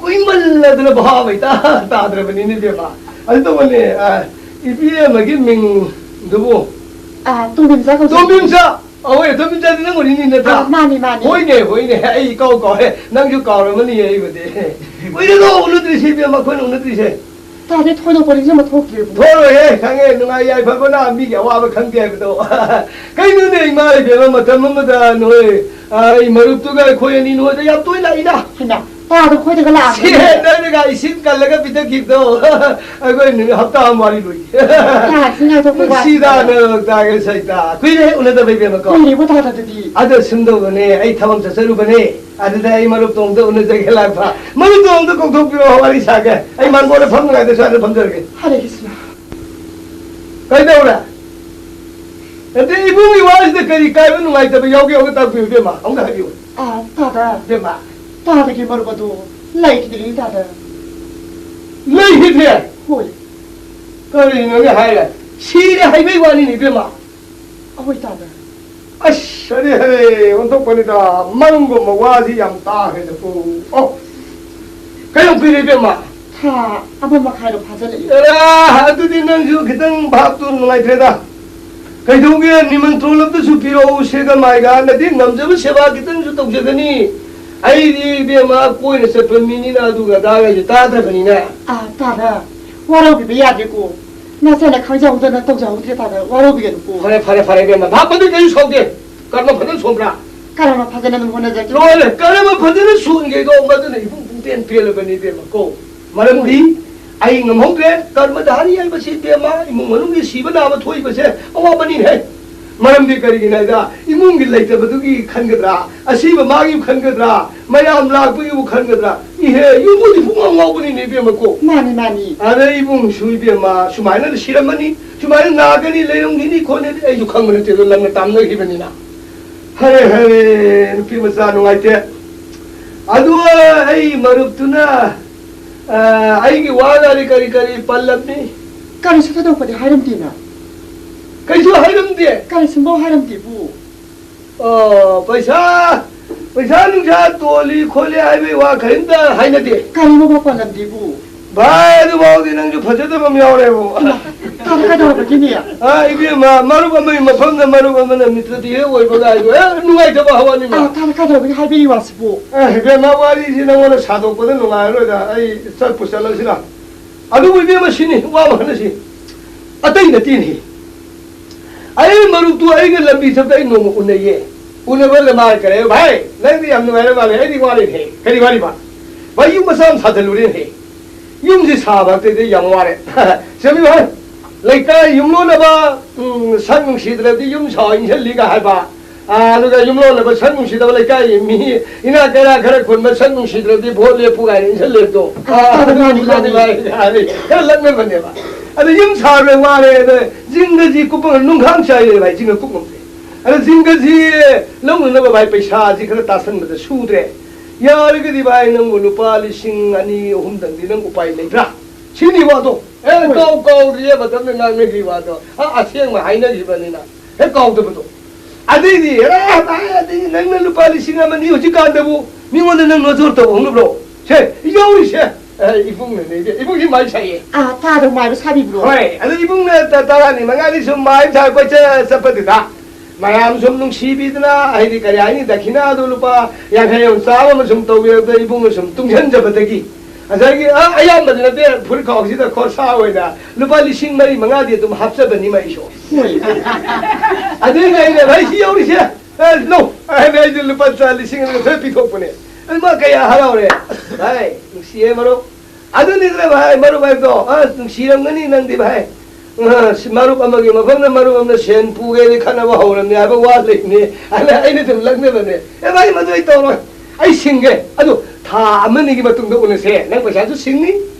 ꯀꯨꯏꯃꯜꯂꯗꯅ ꯚꯥꯕ ꯏꯇꯥ ꯇꯥꯗ꯭ꯔꯕꯅꯤꯅꯦ, ꯏꯕꯦꯝꯃ꯫ ꯑꯗꯨ ꯇꯧꯕꯅꯦ, ꯑ, ꯏꯕꯦꯝꯃꯒꯤ ꯃꯤꯡꯗꯨꯕꯨ? ꯑꯥ, ꯇꯣꯝꯕꯤꯝꯆꯥ ꯀꯧꯖꯩ꯫ ꯇꯣꯝꯕꯤꯝꯆꯥ? ꯑ, ꯍꯣꯏ, ꯇꯣꯝꯕꯤꯝꯆꯥꯗꯤ ꯅꯪ ꯑꯣꯏꯔꯤꯅꯤꯅꯦ, ꯅꯠꯇ꯭ꯔꯥ? ꯑꯥ, ꯃꯥꯅꯤ, ꯃꯥꯅꯤ꯫ ꯍꯣꯏꯅꯦ, ꯍꯣꯏꯅꯦ, ꯑꯩ ꯏꯀꯥꯎ ꯀꯥꯎꯔꯦ꯫ ꯅꯪꯁꯨ ꯀꯥꯎꯔꯝꯃꯅꯤ ꯑꯩꯕꯨꯗꯤ꯫ ꯀꯨꯏꯔꯦꯗꯣ ꯎꯅꯗ꯭ꯔꯤꯁꯦ, ꯏꯕꯦꯝꯃ, ꯑꯩꯈꯣꯏꯅ ꯎꯅꯗ꯭ꯔꯤꯁꯦ꯫ ꯇꯥꯗꯦ, ꯊꯣꯏꯗꯣꯛꯄ ꯅꯤꯡꯁꯤꯡꯕ ꯊꯣꯛꯇ꯭ꯔꯦꯕꯨ꯫ ꯊꯣꯛꯑꯣꯏꯍꯦ, ꯈꯪꯉꯦ, ꯅꯨꯡꯉꯥꯏ ꯌꯥꯏꯐꯕꯅ ꯃꯤꯒꯤ ꯑꯋꯥꯕ ꯈꯪꯗꯦ ꯍꯥꯏꯕꯗꯣ꯫ ꯀꯩꯅꯣꯅꯦ, ꯏꯃꯥ ꯏꯕꯦꯝꯃ, ꯃꯇꯝ ꯑꯃꯗ ꯅꯣꯏ, ꯑ, ꯑꯩ ꯃꯔꯨꯞꯇꯨꯒ ꯑꯩꯈꯣꯏ ꯑꯅꯤ ꯅꯣꯏꯗ ꯌꯥꯝ ꯇꯣꯏꯅ ꯂꯥꯛꯏꯗ꯫ ꯍꯩꯃꯥ꯫ ꯇꯥꯗ ꯈꯣꯏꯗꯒ ꯁꯤ ꯂꯥꯛꯑꯕꯅꯦ꯫ ꯅꯪꯅꯒ ꯏꯁꯤꯡ ꯀꯜꯂꯒ ꯄꯤꯊꯛꯈꯤꯕꯗꯣ ꯑꯩꯈꯣꯏ ꯅꯨꯃꯤꯠ ꯍꯞꯇꯥ ꯑꯃ ꯋꯥꯔꯤ ꯂꯣꯏ꯫ ꯇꯥ, ꯁꯤ ꯉꯥꯏꯈꯣ, ꯈꯣꯏ ꯅꯨꯡꯁꯤꯗ ꯋꯥꯁꯤꯗ꯫ ꯅꯪ ꯇꯥꯒꯦ ꯁꯩꯇꯥ꯫ ꯀꯨꯏꯔꯦ ꯎꯅꯗꯕ ꯏꯕꯦꯝꯃꯀꯣ꯫ ꯀꯨꯏꯔꯦꯕꯣ ꯇꯥꯗꯕꯗꯨꯗꯤ꯫ ꯑꯗꯣ ꯁꯨꯝ ꯇꯧꯕꯅꯦ, ꯑꯩ ꯊꯕꯛ ꯆꯠꯆꯔꯨꯕꯅꯦ꯫ ꯑꯗꯨꯗ ꯑꯩ ꯃꯔꯨꯞ ꯇꯣꯝꯗ ꯎꯅꯖꯒꯦ ꯂꯥꯛꯄ꯫ ꯃꯔꯨꯞ ꯇꯣꯝꯗ ꯀꯧꯊꯣꯛꯄꯤꯔꯣ, ꯋꯥꯔꯤ ꯁꯥꯒꯦ꯫ ꯑꯩ ꯃꯥꯡꯒꯣꯟꯗ ꯐꯝ ꯅꯨꯡꯉꯥꯏꯇꯦ, ꯁ꯭ꯋꯥꯏꯗ ꯐꯝꯖꯔꯒꯦ꯫ ꯍꯔꯦ ꯀ꯭ꯔꯤꯁꯅ꯫ ꯀꯩꯗꯧꯔꯦ? ꯅꯠꯇꯦ, ꯏꯕꯨꯡꯒꯤ ꯋꯥꯁꯤꯗ ꯀꯔꯤ ꯀꯥꯏꯕ ꯅꯨꯡꯉꯥꯏꯇꯕ ꯌꯥꯎꯒꯦ? ꯑꯃꯨꯛ ꯇꯥꯛꯄꯤꯌꯨ, ꯏꯕꯦꯝꯃ꯫ ꯑꯃꯨꯛ ꯍꯥꯏꯕꯤꯌꯨ꯫ ꯑꯥ, ꯇꯥꯗ꯫ ꯏꯕꯦꯝꯃ꯫ ꯇꯥꯗꯒꯤ ꯃꯔꯨꯞ ꯑꯗꯨ ꯂꯩꯈꯤꯗ꯭ꯔꯤꯅꯤ, ꯇꯥꯗ꯫ ꯂꯩꯈꯤꯗ꯭ꯔꯦ? ꯍꯣꯏ꯫ ꯀꯔꯤꯅꯣꯅꯦ ꯍꯥꯏꯔꯦ? ꯁꯤꯔꯦ ꯍꯥꯏꯕꯩ ꯋꯥꯅꯤꯅꯦ, ꯏꯕꯦꯝꯃ꯫ ꯑꯍꯣꯏ, ꯇꯥꯗ꯫ ꯑꯁ, ꯑꯔꯦ, ꯑꯔꯦ, ꯑꯣꯟꯊꯣꯛꯄꯅꯤꯗ꯫ ꯃꯪꯒꯨꯝꯕ ꯋꯥꯁꯤ ꯌꯥꯝ ꯇꯥꯈ꯭ꯔꯦꯗꯀꯣ꯫ ꯑꯣ, ꯀꯌꯥꯝ ꯀꯨꯏꯔꯦ, ꯏꯕꯦꯝꯃ? ꯊꯥ ꯑꯃ ꯃꯈꯥꯏꯔꯣ ꯐꯥꯖꯤꯜꯂꯛꯑꯦ꯫ ꯑꯦꯔꯥ, ꯑꯗꯨꯗꯤ ꯅꯪꯁꯨ ꯈꯤꯇꯪ ꯚꯥꯞꯇꯨ ꯅꯨꯡꯉꯥꯏꯇ꯭ꯔꯦꯗ꯫ ꯀꯩꯗꯧꯒꯦ, ꯅꯤꯃꯟꯇ꯭ꯔꯣꯟ ꯑꯝꯇꯁꯨ ꯄꯤꯔꯛꯎ, ꯁꯦꯒ ꯃꯥꯏꯒ꯫ ꯅꯗꯤ ꯉꯝꯖꯕ ꯁꯦꯕꯥ ꯈꯤꯇꯪꯁꯨ ꯇꯧꯖꯒꯅꯤ꯫ ꯑꯩꯗꯤ, ꯏꯕꯦꯝꯃ, ꯀꯣꯏꯅ ꯆꯠꯄ ꯃꯤꯅꯤꯅ ꯑꯗꯨꯒ ꯑꯗꯥꯒꯁꯦ ꯇꯥꯗ꯭ꯔꯕꯅꯤꯅ꯫ ꯑꯥ, ꯇꯥꯗ꯫ ꯋꯥꯔꯧꯕꯤꯕ ꯌꯥꯗꯦꯀꯣ꯫ ꯅꯆꯥꯅ ꯈꯪꯖꯍꯧꯗꯅ ꯇꯧꯖꯍꯧꯗ꯭ꯔꯦ, ꯇꯥꯗ꯫ ꯋꯥꯔꯧꯕꯤꯒꯅꯨꯀꯣ꯫ ꯐꯔꯦ, ꯐꯔꯦ, ꯐꯔꯦ, ꯏꯕꯦꯝꯃ꯫ ꯚꯥꯞ ꯑꯗꯨ ꯀꯩꯁꯨ ꯁꯥꯎꯗꯦ꯫ ꯀꯔꯃ ꯐꯖꯅ ꯁꯣꯟꯕ꯭ꯔꯥ? ꯀꯔꯃ ꯐꯖꯅ ꯑꯗꯨꯝ ꯍꯣꯠꯅꯖꯒꯦ꯫ ꯂꯣꯏꯔꯦ, ꯀꯔꯃ ꯐꯖꯅ ꯁꯣꯟꯒꯦꯗꯣ ꯃꯗꯨꯅ ꯏꯄꯨꯡ ꯄꯨꯡꯄꯦꯟ ꯄꯦꯜꯂꯕꯅꯤ, ꯏꯕꯦꯝꯃ, ꯀꯣ꯫ ꯃꯔꯝꯗꯤ ꯑꯩ ꯉꯝꯍꯧꯗ꯭ꯔꯦ, ꯀꯔꯃꯙꯥꯔꯤ ꯍꯥꯏꯕꯁꯤ, ꯏꯕꯦꯝꯃ, ꯏꯃꯨꯡ ꯃꯅꯨꯡꯒꯤ ꯁꯤꯕ ꯅꯥꯕ ꯊꯣꯛꯏꯕꯁꯦ ꯑꯋꯥꯕꯅꯤꯅꯦ꯫ ꯃꯔꯝꯗꯤ ꯀꯔꯤꯒꯤꯅꯣ ꯍꯥꯏꯗ, ꯏꯃꯨꯡꯒꯤ ꯂꯩꯇꯕꯗꯨꯒꯤ ꯈꯟꯒꯗ꯭ꯔꯥ, ꯑꯁꯤꯕ ꯃꯥꯒꯤ ꯈꯟꯒꯗ꯭ꯔꯥ, ꯃꯌꯥꯝ ꯂꯥꯛꯄꯒꯤꯕꯨ ꯈꯟꯒꯗ꯭ꯔꯥ? ꯏꯍꯦ, ꯌꯨꯝꯕꯨꯗꯤ ꯄꯨꯡꯉꯥꯎ ꯉꯥꯎꯕꯅꯤꯅꯦ, ꯏꯕꯦꯝꯃ, ꯀꯣ꯫ ꯃꯥꯅꯤ, ꯃꯥꯅꯤ꯫ ꯑꯗ ꯏꯕꯨꯡꯁꯨ, ꯏꯕꯦꯝꯃ, ꯁꯨꯃꯥꯏꯅ ꯁꯤꯔꯝꯃꯅꯤ, ꯁꯨꯃꯥꯏꯅ ꯅꯥꯒꯅꯤ, ꯂꯩꯔꯝꯈꯤꯅꯤ, ꯈꯣꯠꯅꯤ, ꯑꯩꯁꯨ ꯈꯪꯕ ꯅꯠꯇꯦ, ꯑꯗꯣ ꯂꯝꯅ ꯇꯥꯝꯅꯈꯤꯕꯅꯤꯅ꯫ ꯍꯔꯦ, ꯍꯔꯦ, ꯅꯨꯄꯤ ꯃꯆꯥ ꯅꯨꯡꯉꯥꯏꯇꯦ꯫ ꯑꯗꯨꯒ ꯑꯩ ꯃꯔꯨꯞꯇꯨꯅ, ꯑ, ꯑꯩꯒꯤ ꯋꯥ ꯀꯔꯤ, ꯀꯔꯤ, ꯀꯔꯤ ꯄꯜꯂꯝꯃꯤ? ꯀꯔꯤꯁꯨ ꯊꯣꯏꯗꯣꯛꯄꯗꯤ ꯍꯥꯏꯔꯝꯗꯦꯅ꯫ ꯀꯩꯁꯨ ꯍꯥꯏꯔꯝꯗꯦ? ꯀꯔꯤꯁꯨ ꯍꯥꯏꯔꯝꯗꯦꯕꯨ꯫ ꯑꯣ, ꯄꯩꯁꯥ, ꯄꯩꯁꯥ ꯅꯨꯡꯁꯥ ꯇꯣꯜꯂꯤ ꯈꯣꯠꯂꯤ ꯍꯥꯏꯕꯒꯤ ꯋꯥ ꯀꯔꯤꯝꯇ ꯍꯥꯏꯅꯗꯦ꯫ ꯀꯔꯤꯅꯣꯕ ꯄꯜꯂꯝꯗꯦꯕꯨ? ꯚꯥꯏ, ꯑꯗꯨꯐꯥꯎꯗꯤ ꯅꯪꯁꯨ ꯐꯖꯗꯕ ꯑꯃ ꯌꯥꯎꯔꯦꯕꯨ꯫ ꯏꯃꯥ, ꯀꯔꯤ ꯀꯩꯗꯧꯔꯕꯒꯤꯅꯦ? ꯑ, ꯏꯕꯦꯝꯃ, ꯃꯔꯨꯞ ꯑꯃꯒꯤ ꯃꯐꯝꯗ ꯃꯔꯨꯞ ꯑꯃꯅ ꯃꯤꯇ꯭ꯔꯗꯤ ꯍꯦꯛ ꯑꯣꯏꯕꯒ ꯍꯥꯏꯗꯣ, ꯑꯦ, ꯅꯨꯡꯉꯥꯏꯇꯕ ꯍꯋꯥꯅꯤꯃ꯫ ꯑ, ꯀꯔꯤ ꯀꯩꯗꯧꯔꯕꯒꯤ ꯍꯥꯏꯕꯤꯔꯤ ꯋꯥꯁꯤꯕꯨ? ꯑꯦ, ꯏꯕꯦꯝꯃ, ꯋꯥꯔꯤꯁꯤ ꯅꯪꯉꯣꯟꯗ ꯁꯥꯗꯣꯛꯄꯗ ꯅꯨꯡꯉꯥꯏꯔꯔꯣꯏꯗ꯫ ꯑꯩ ꯆꯠꯄꯨ ꯆꯠꯂꯁꯤꯔ? ꯑꯗꯨꯕꯨ ꯏꯕꯦꯝꯃ, ꯁꯤꯅꯤ, ꯋꯥ ꯑꯃ ꯍꯥꯏꯅꯁꯤ꯫ ꯑꯇꯩ ꯅꯠꯇꯦꯅꯦ꯫ ꯑꯩ ꯃꯔꯨꯞꯇꯨ ꯑꯩꯒ ꯂꯝꯕꯤ ꯆꯠꯄꯗ ꯑꯩ ꯅꯣꯡꯃ ꯎꯅꯩꯌꯦ꯫ ꯎꯅꯕꯗ ꯃꯥꯅ ꯀꯔꯤ ꯍꯥꯏ, "ꯚꯥꯏ, ꯅꯪꯗꯤ ꯌꯥꯝ ꯅꯨꯡꯉꯥꯏꯔ ꯃꯥꯜꯂꯦ, ꯑꯩꯗꯤ ꯋꯥꯔꯦꯅꯦ"꯫ "ꯀꯔꯤ ꯋꯥꯔꯤꯕ?" ꯚꯥꯏ, ꯌꯨꯝ ꯃꯆꯥ ꯑꯃ ꯁꯥꯖꯜꯂꯨꯔꯦꯅꯦ꯫ ꯌꯨꯝꯁꯤ ꯁꯥꯕ ꯍꯥꯏꯕꯗꯩꯗꯤ ꯌꯥꯝ ꯋꯥꯔꯦ꯫ ꯆꯨꯝꯃꯤ ꯚꯥꯏ, ꯂꯩꯀꯥꯏ ꯌꯨꯝꯂꯣꯟꯅꯕ, ꯎꯝ, ꯁꯛ ꯅꯨꯡꯁꯤꯗ꯭ꯔꯗꯤ ꯌꯨꯝ ꯁꯥꯎ ꯏꯟꯁꯤꯜꯂꯤꯒ ꯍꯥꯏꯕ꯫ ꯑꯥ, ꯑꯗꯨꯒ ꯌꯨꯝꯂꯣꯟꯅꯕ ꯁꯛ ꯅꯨꯡꯁꯤꯗꯕ ꯂꯩꯀꯥꯏꯒꯤ ꯃꯤ ꯏꯅꯥꯛ ꯀꯩꯔꯥꯛ ꯈꯔ ꯈꯨꯟꯕ ꯁꯛ ꯅꯨꯡꯁꯤꯗ꯭ꯔꯗꯤ ꯚꯣꯠ ꯂꯦꯞꯄꯨ ꯀꯥꯏꯅ ꯏꯟꯁꯤꯜꯂꯦꯕꯗꯣ꯫ ꯑꯥ, ꯑꯥ, ꯑꯗꯨ ꯃꯥꯅꯤ, ꯃꯥꯅꯤ꯫ ꯚꯥꯏ, ꯈꯔ ꯂꯛꯅꯕꯅꯦꯕ꯫ ꯑꯗꯨ ꯌꯨꯝ ꯁꯥꯕꯗ ꯋꯥꯔꯦ, ꯑꯗ ꯖꯤꯡꯒꯁꯤ ꯀꯨꯞꯄ ꯅꯨꯡꯈꯥꯡ ꯆꯥꯏꯔꯦ ꯚꯥꯏ, ꯖꯤꯡꯒ ꯀꯨꯞ ꯉꯝꯗ꯭ꯔꯦ꯫ ꯑꯗ ꯖꯤꯡꯒꯁꯤ ꯂꯧꯅꯅꯕ ꯚꯥꯏ ꯄꯩꯁꯥꯁꯤ ꯈꯔ ꯇꯥꯁꯟꯕꯗ ꯁꯨꯗ꯭ꯔꯦ꯫ ꯌꯥꯔꯒꯗꯤ ꯚꯥꯏ, ꯅꯪꯕꯨ ꯂꯨꯄꯥ ꯂꯤꯁꯤꯡ ꯑꯅꯤ ꯑꯍꯨꯝꯗꯪꯗꯤ ꯅꯪ ꯎꯄꯥꯏ ꯂꯩꯕ꯭ꯔꯥ? ꯁꯤꯅꯤ ꯋꯥꯗꯣ꯫ ꯑꯦ, ꯍꯣꯏ꯫ ꯀꯥꯎ ꯀꯥꯎꯗ꯭ꯔꯤꯌꯦ, ꯃꯇꯝꯗ ꯉꯥꯡꯅꯈꯤ ꯋꯥꯗꯣ꯫ ꯑ, ꯑꯁꯦꯡꯕ ꯍꯥꯏꯅꯈꯤꯕꯅꯤꯅ ꯍꯦꯛ ꯀꯥꯎꯗꯕꯗꯣ꯫ ꯑꯗꯩꯗꯤ, ꯑꯦ, ꯚꯥꯏ, ꯑꯗꯩꯗꯤ ꯅꯪꯅ ꯂꯨꯄꯥ ꯂꯤꯁꯤꯡ ꯑꯃ ꯑꯅꯤ ꯍꯧꯖꯤꯛꯀꯥꯟꯗꯕꯨ ꯃꯤꯉꯣꯟꯗ ꯅꯪ ꯅꯣꯖꯔ ꯇꯧꯕ ꯍꯧꯅꯕ꯭ꯔꯣ? ꯁꯦ, ꯌꯥꯎꯔꯤꯁꯦ꯫ ꯑꯦ, ꯏꯕꯨꯡꯅꯅꯦ, ꯏꯕꯨꯡꯁꯤ ꯃꯥꯏ ꯁꯥꯏꯌꯦ꯫ ꯑꯥ, ꯇꯥꯗꯧ ꯃꯥꯏꯕ ꯁꯥꯕꯤꯕ꯭ꯔꯣ? ꯍꯣꯏ, ꯑꯗꯣ ꯏꯕꯨꯡꯅ ꯇ-, ꯇꯔꯥꯅꯤ ꯃꯉꯥꯅꯤ ꯁꯨꯝ ꯃꯥꯏ ꯁꯥꯏ ꯀꯣꯏꯆꯠ ꯆꯠꯄꯗꯨꯗ ꯃꯌꯥꯝ ꯁꯨꯝ ꯅꯨꯡꯁꯤꯕꯤꯗꯅ, ꯍꯥꯏꯗꯤ ꯀꯔꯤ ꯍꯥꯏꯅꯤ, ꯗꯈꯤꯅꯥꯗꯣ ꯂꯨꯄꯥ ꯌꯥꯡꯈꯩ ꯑꯃ, ꯆꯥꯝꯃ ꯑꯃ ꯁꯨꯝ ꯇꯧꯕꯤꯔꯛꯄꯗ ꯏꯕꯨꯡꯅ ꯁꯨꯝ ꯇꯨꯡꯁꯤꯟꯖꯕꯗꯒꯤ, ꯉꯁꯥꯏꯒꯤ, ꯑ, ꯑꯌꯥꯝꯕꯗꯤ ꯅꯠꯇꯦ, ꯐꯨꯔꯤꯠ ꯈꯥꯎꯁꯤꯗ ꯈꯣꯔꯁꯥ ꯑꯣꯏꯅ ꯂꯨꯄꯥ ꯂꯤꯁꯤꯡ ꯃꯔꯤ ꯃꯉꯥꯗꯤ ꯑꯗꯨꯝ ꯍꯥꯞꯆꯕꯅꯤ ꯃꯩꯁꯨ꯫ ꯑꯗꯨꯅ ꯑꯩꯅ, "ꯚꯥꯏ, ꯁꯤ ꯌꯧꯔꯤꯁꯦ, ꯑꯦ, ꯂꯧ," ꯍꯥꯏꯅ ꯑꯩꯁꯨ ꯂꯨꯄꯥ ꯆꯥ ꯂꯤꯁꯤꯡ ꯑꯅꯤꯒ ꯊꯣꯏ ꯄꯤꯊꯣꯛꯄꯅꯦ꯫ ꯑꯗꯨ ꯃꯥ ꯀꯌꯥ ꯍꯔꯥꯎꯔꯦ꯫ ꯚꯥꯏ, ꯅꯨꯡꯁꯤꯌꯦ ꯃꯔꯨꯞ꯫ ꯑꯗꯨꯅꯤꯗꯅ ꯚꯥꯏ, ꯃꯔꯨꯞ ꯍꯥꯏꯕꯗꯣ, ꯑꯁ, ꯅꯨꯡꯁꯤꯔꯝꯒꯅꯤ ꯅꯪꯗꯤ ꯚꯥꯏ꯫ ꯑ, ꯁꯤ ꯃꯔꯨꯞ ꯑꯃꯒꯤ ꯃꯐꯝꯗ ꯃꯔꯨꯞ ꯑꯃꯅ ꯁꯦꯟ ꯄꯨꯒꯦꯗꯤ ꯈꯠꯅꯕ ꯍꯧꯔꯝꯅꯦ ꯍꯥꯏꯕ ꯋꯥ ꯂꯩꯕꯅꯦ꯫ ꯑꯗ ꯑꯩꯅ ꯑꯗꯨꯝ ꯂꯛꯅꯕꯅꯦ, "ꯑꯦ ꯚꯥꯏ, ꯃꯗꯨ ꯑꯩ ꯇꯧꯔꯣꯏ, ꯑꯩ ꯁꯤꯡꯒꯦ꯫ ꯑꯗꯨ ꯊꯥ ꯑꯃꯅꯤꯒꯤ ꯃꯇꯨꯡꯗ ꯎꯅꯁꯦ, ꯅꯪ ꯄꯩꯁꯥꯁꯨ ꯁꯤꯡꯅꯤ,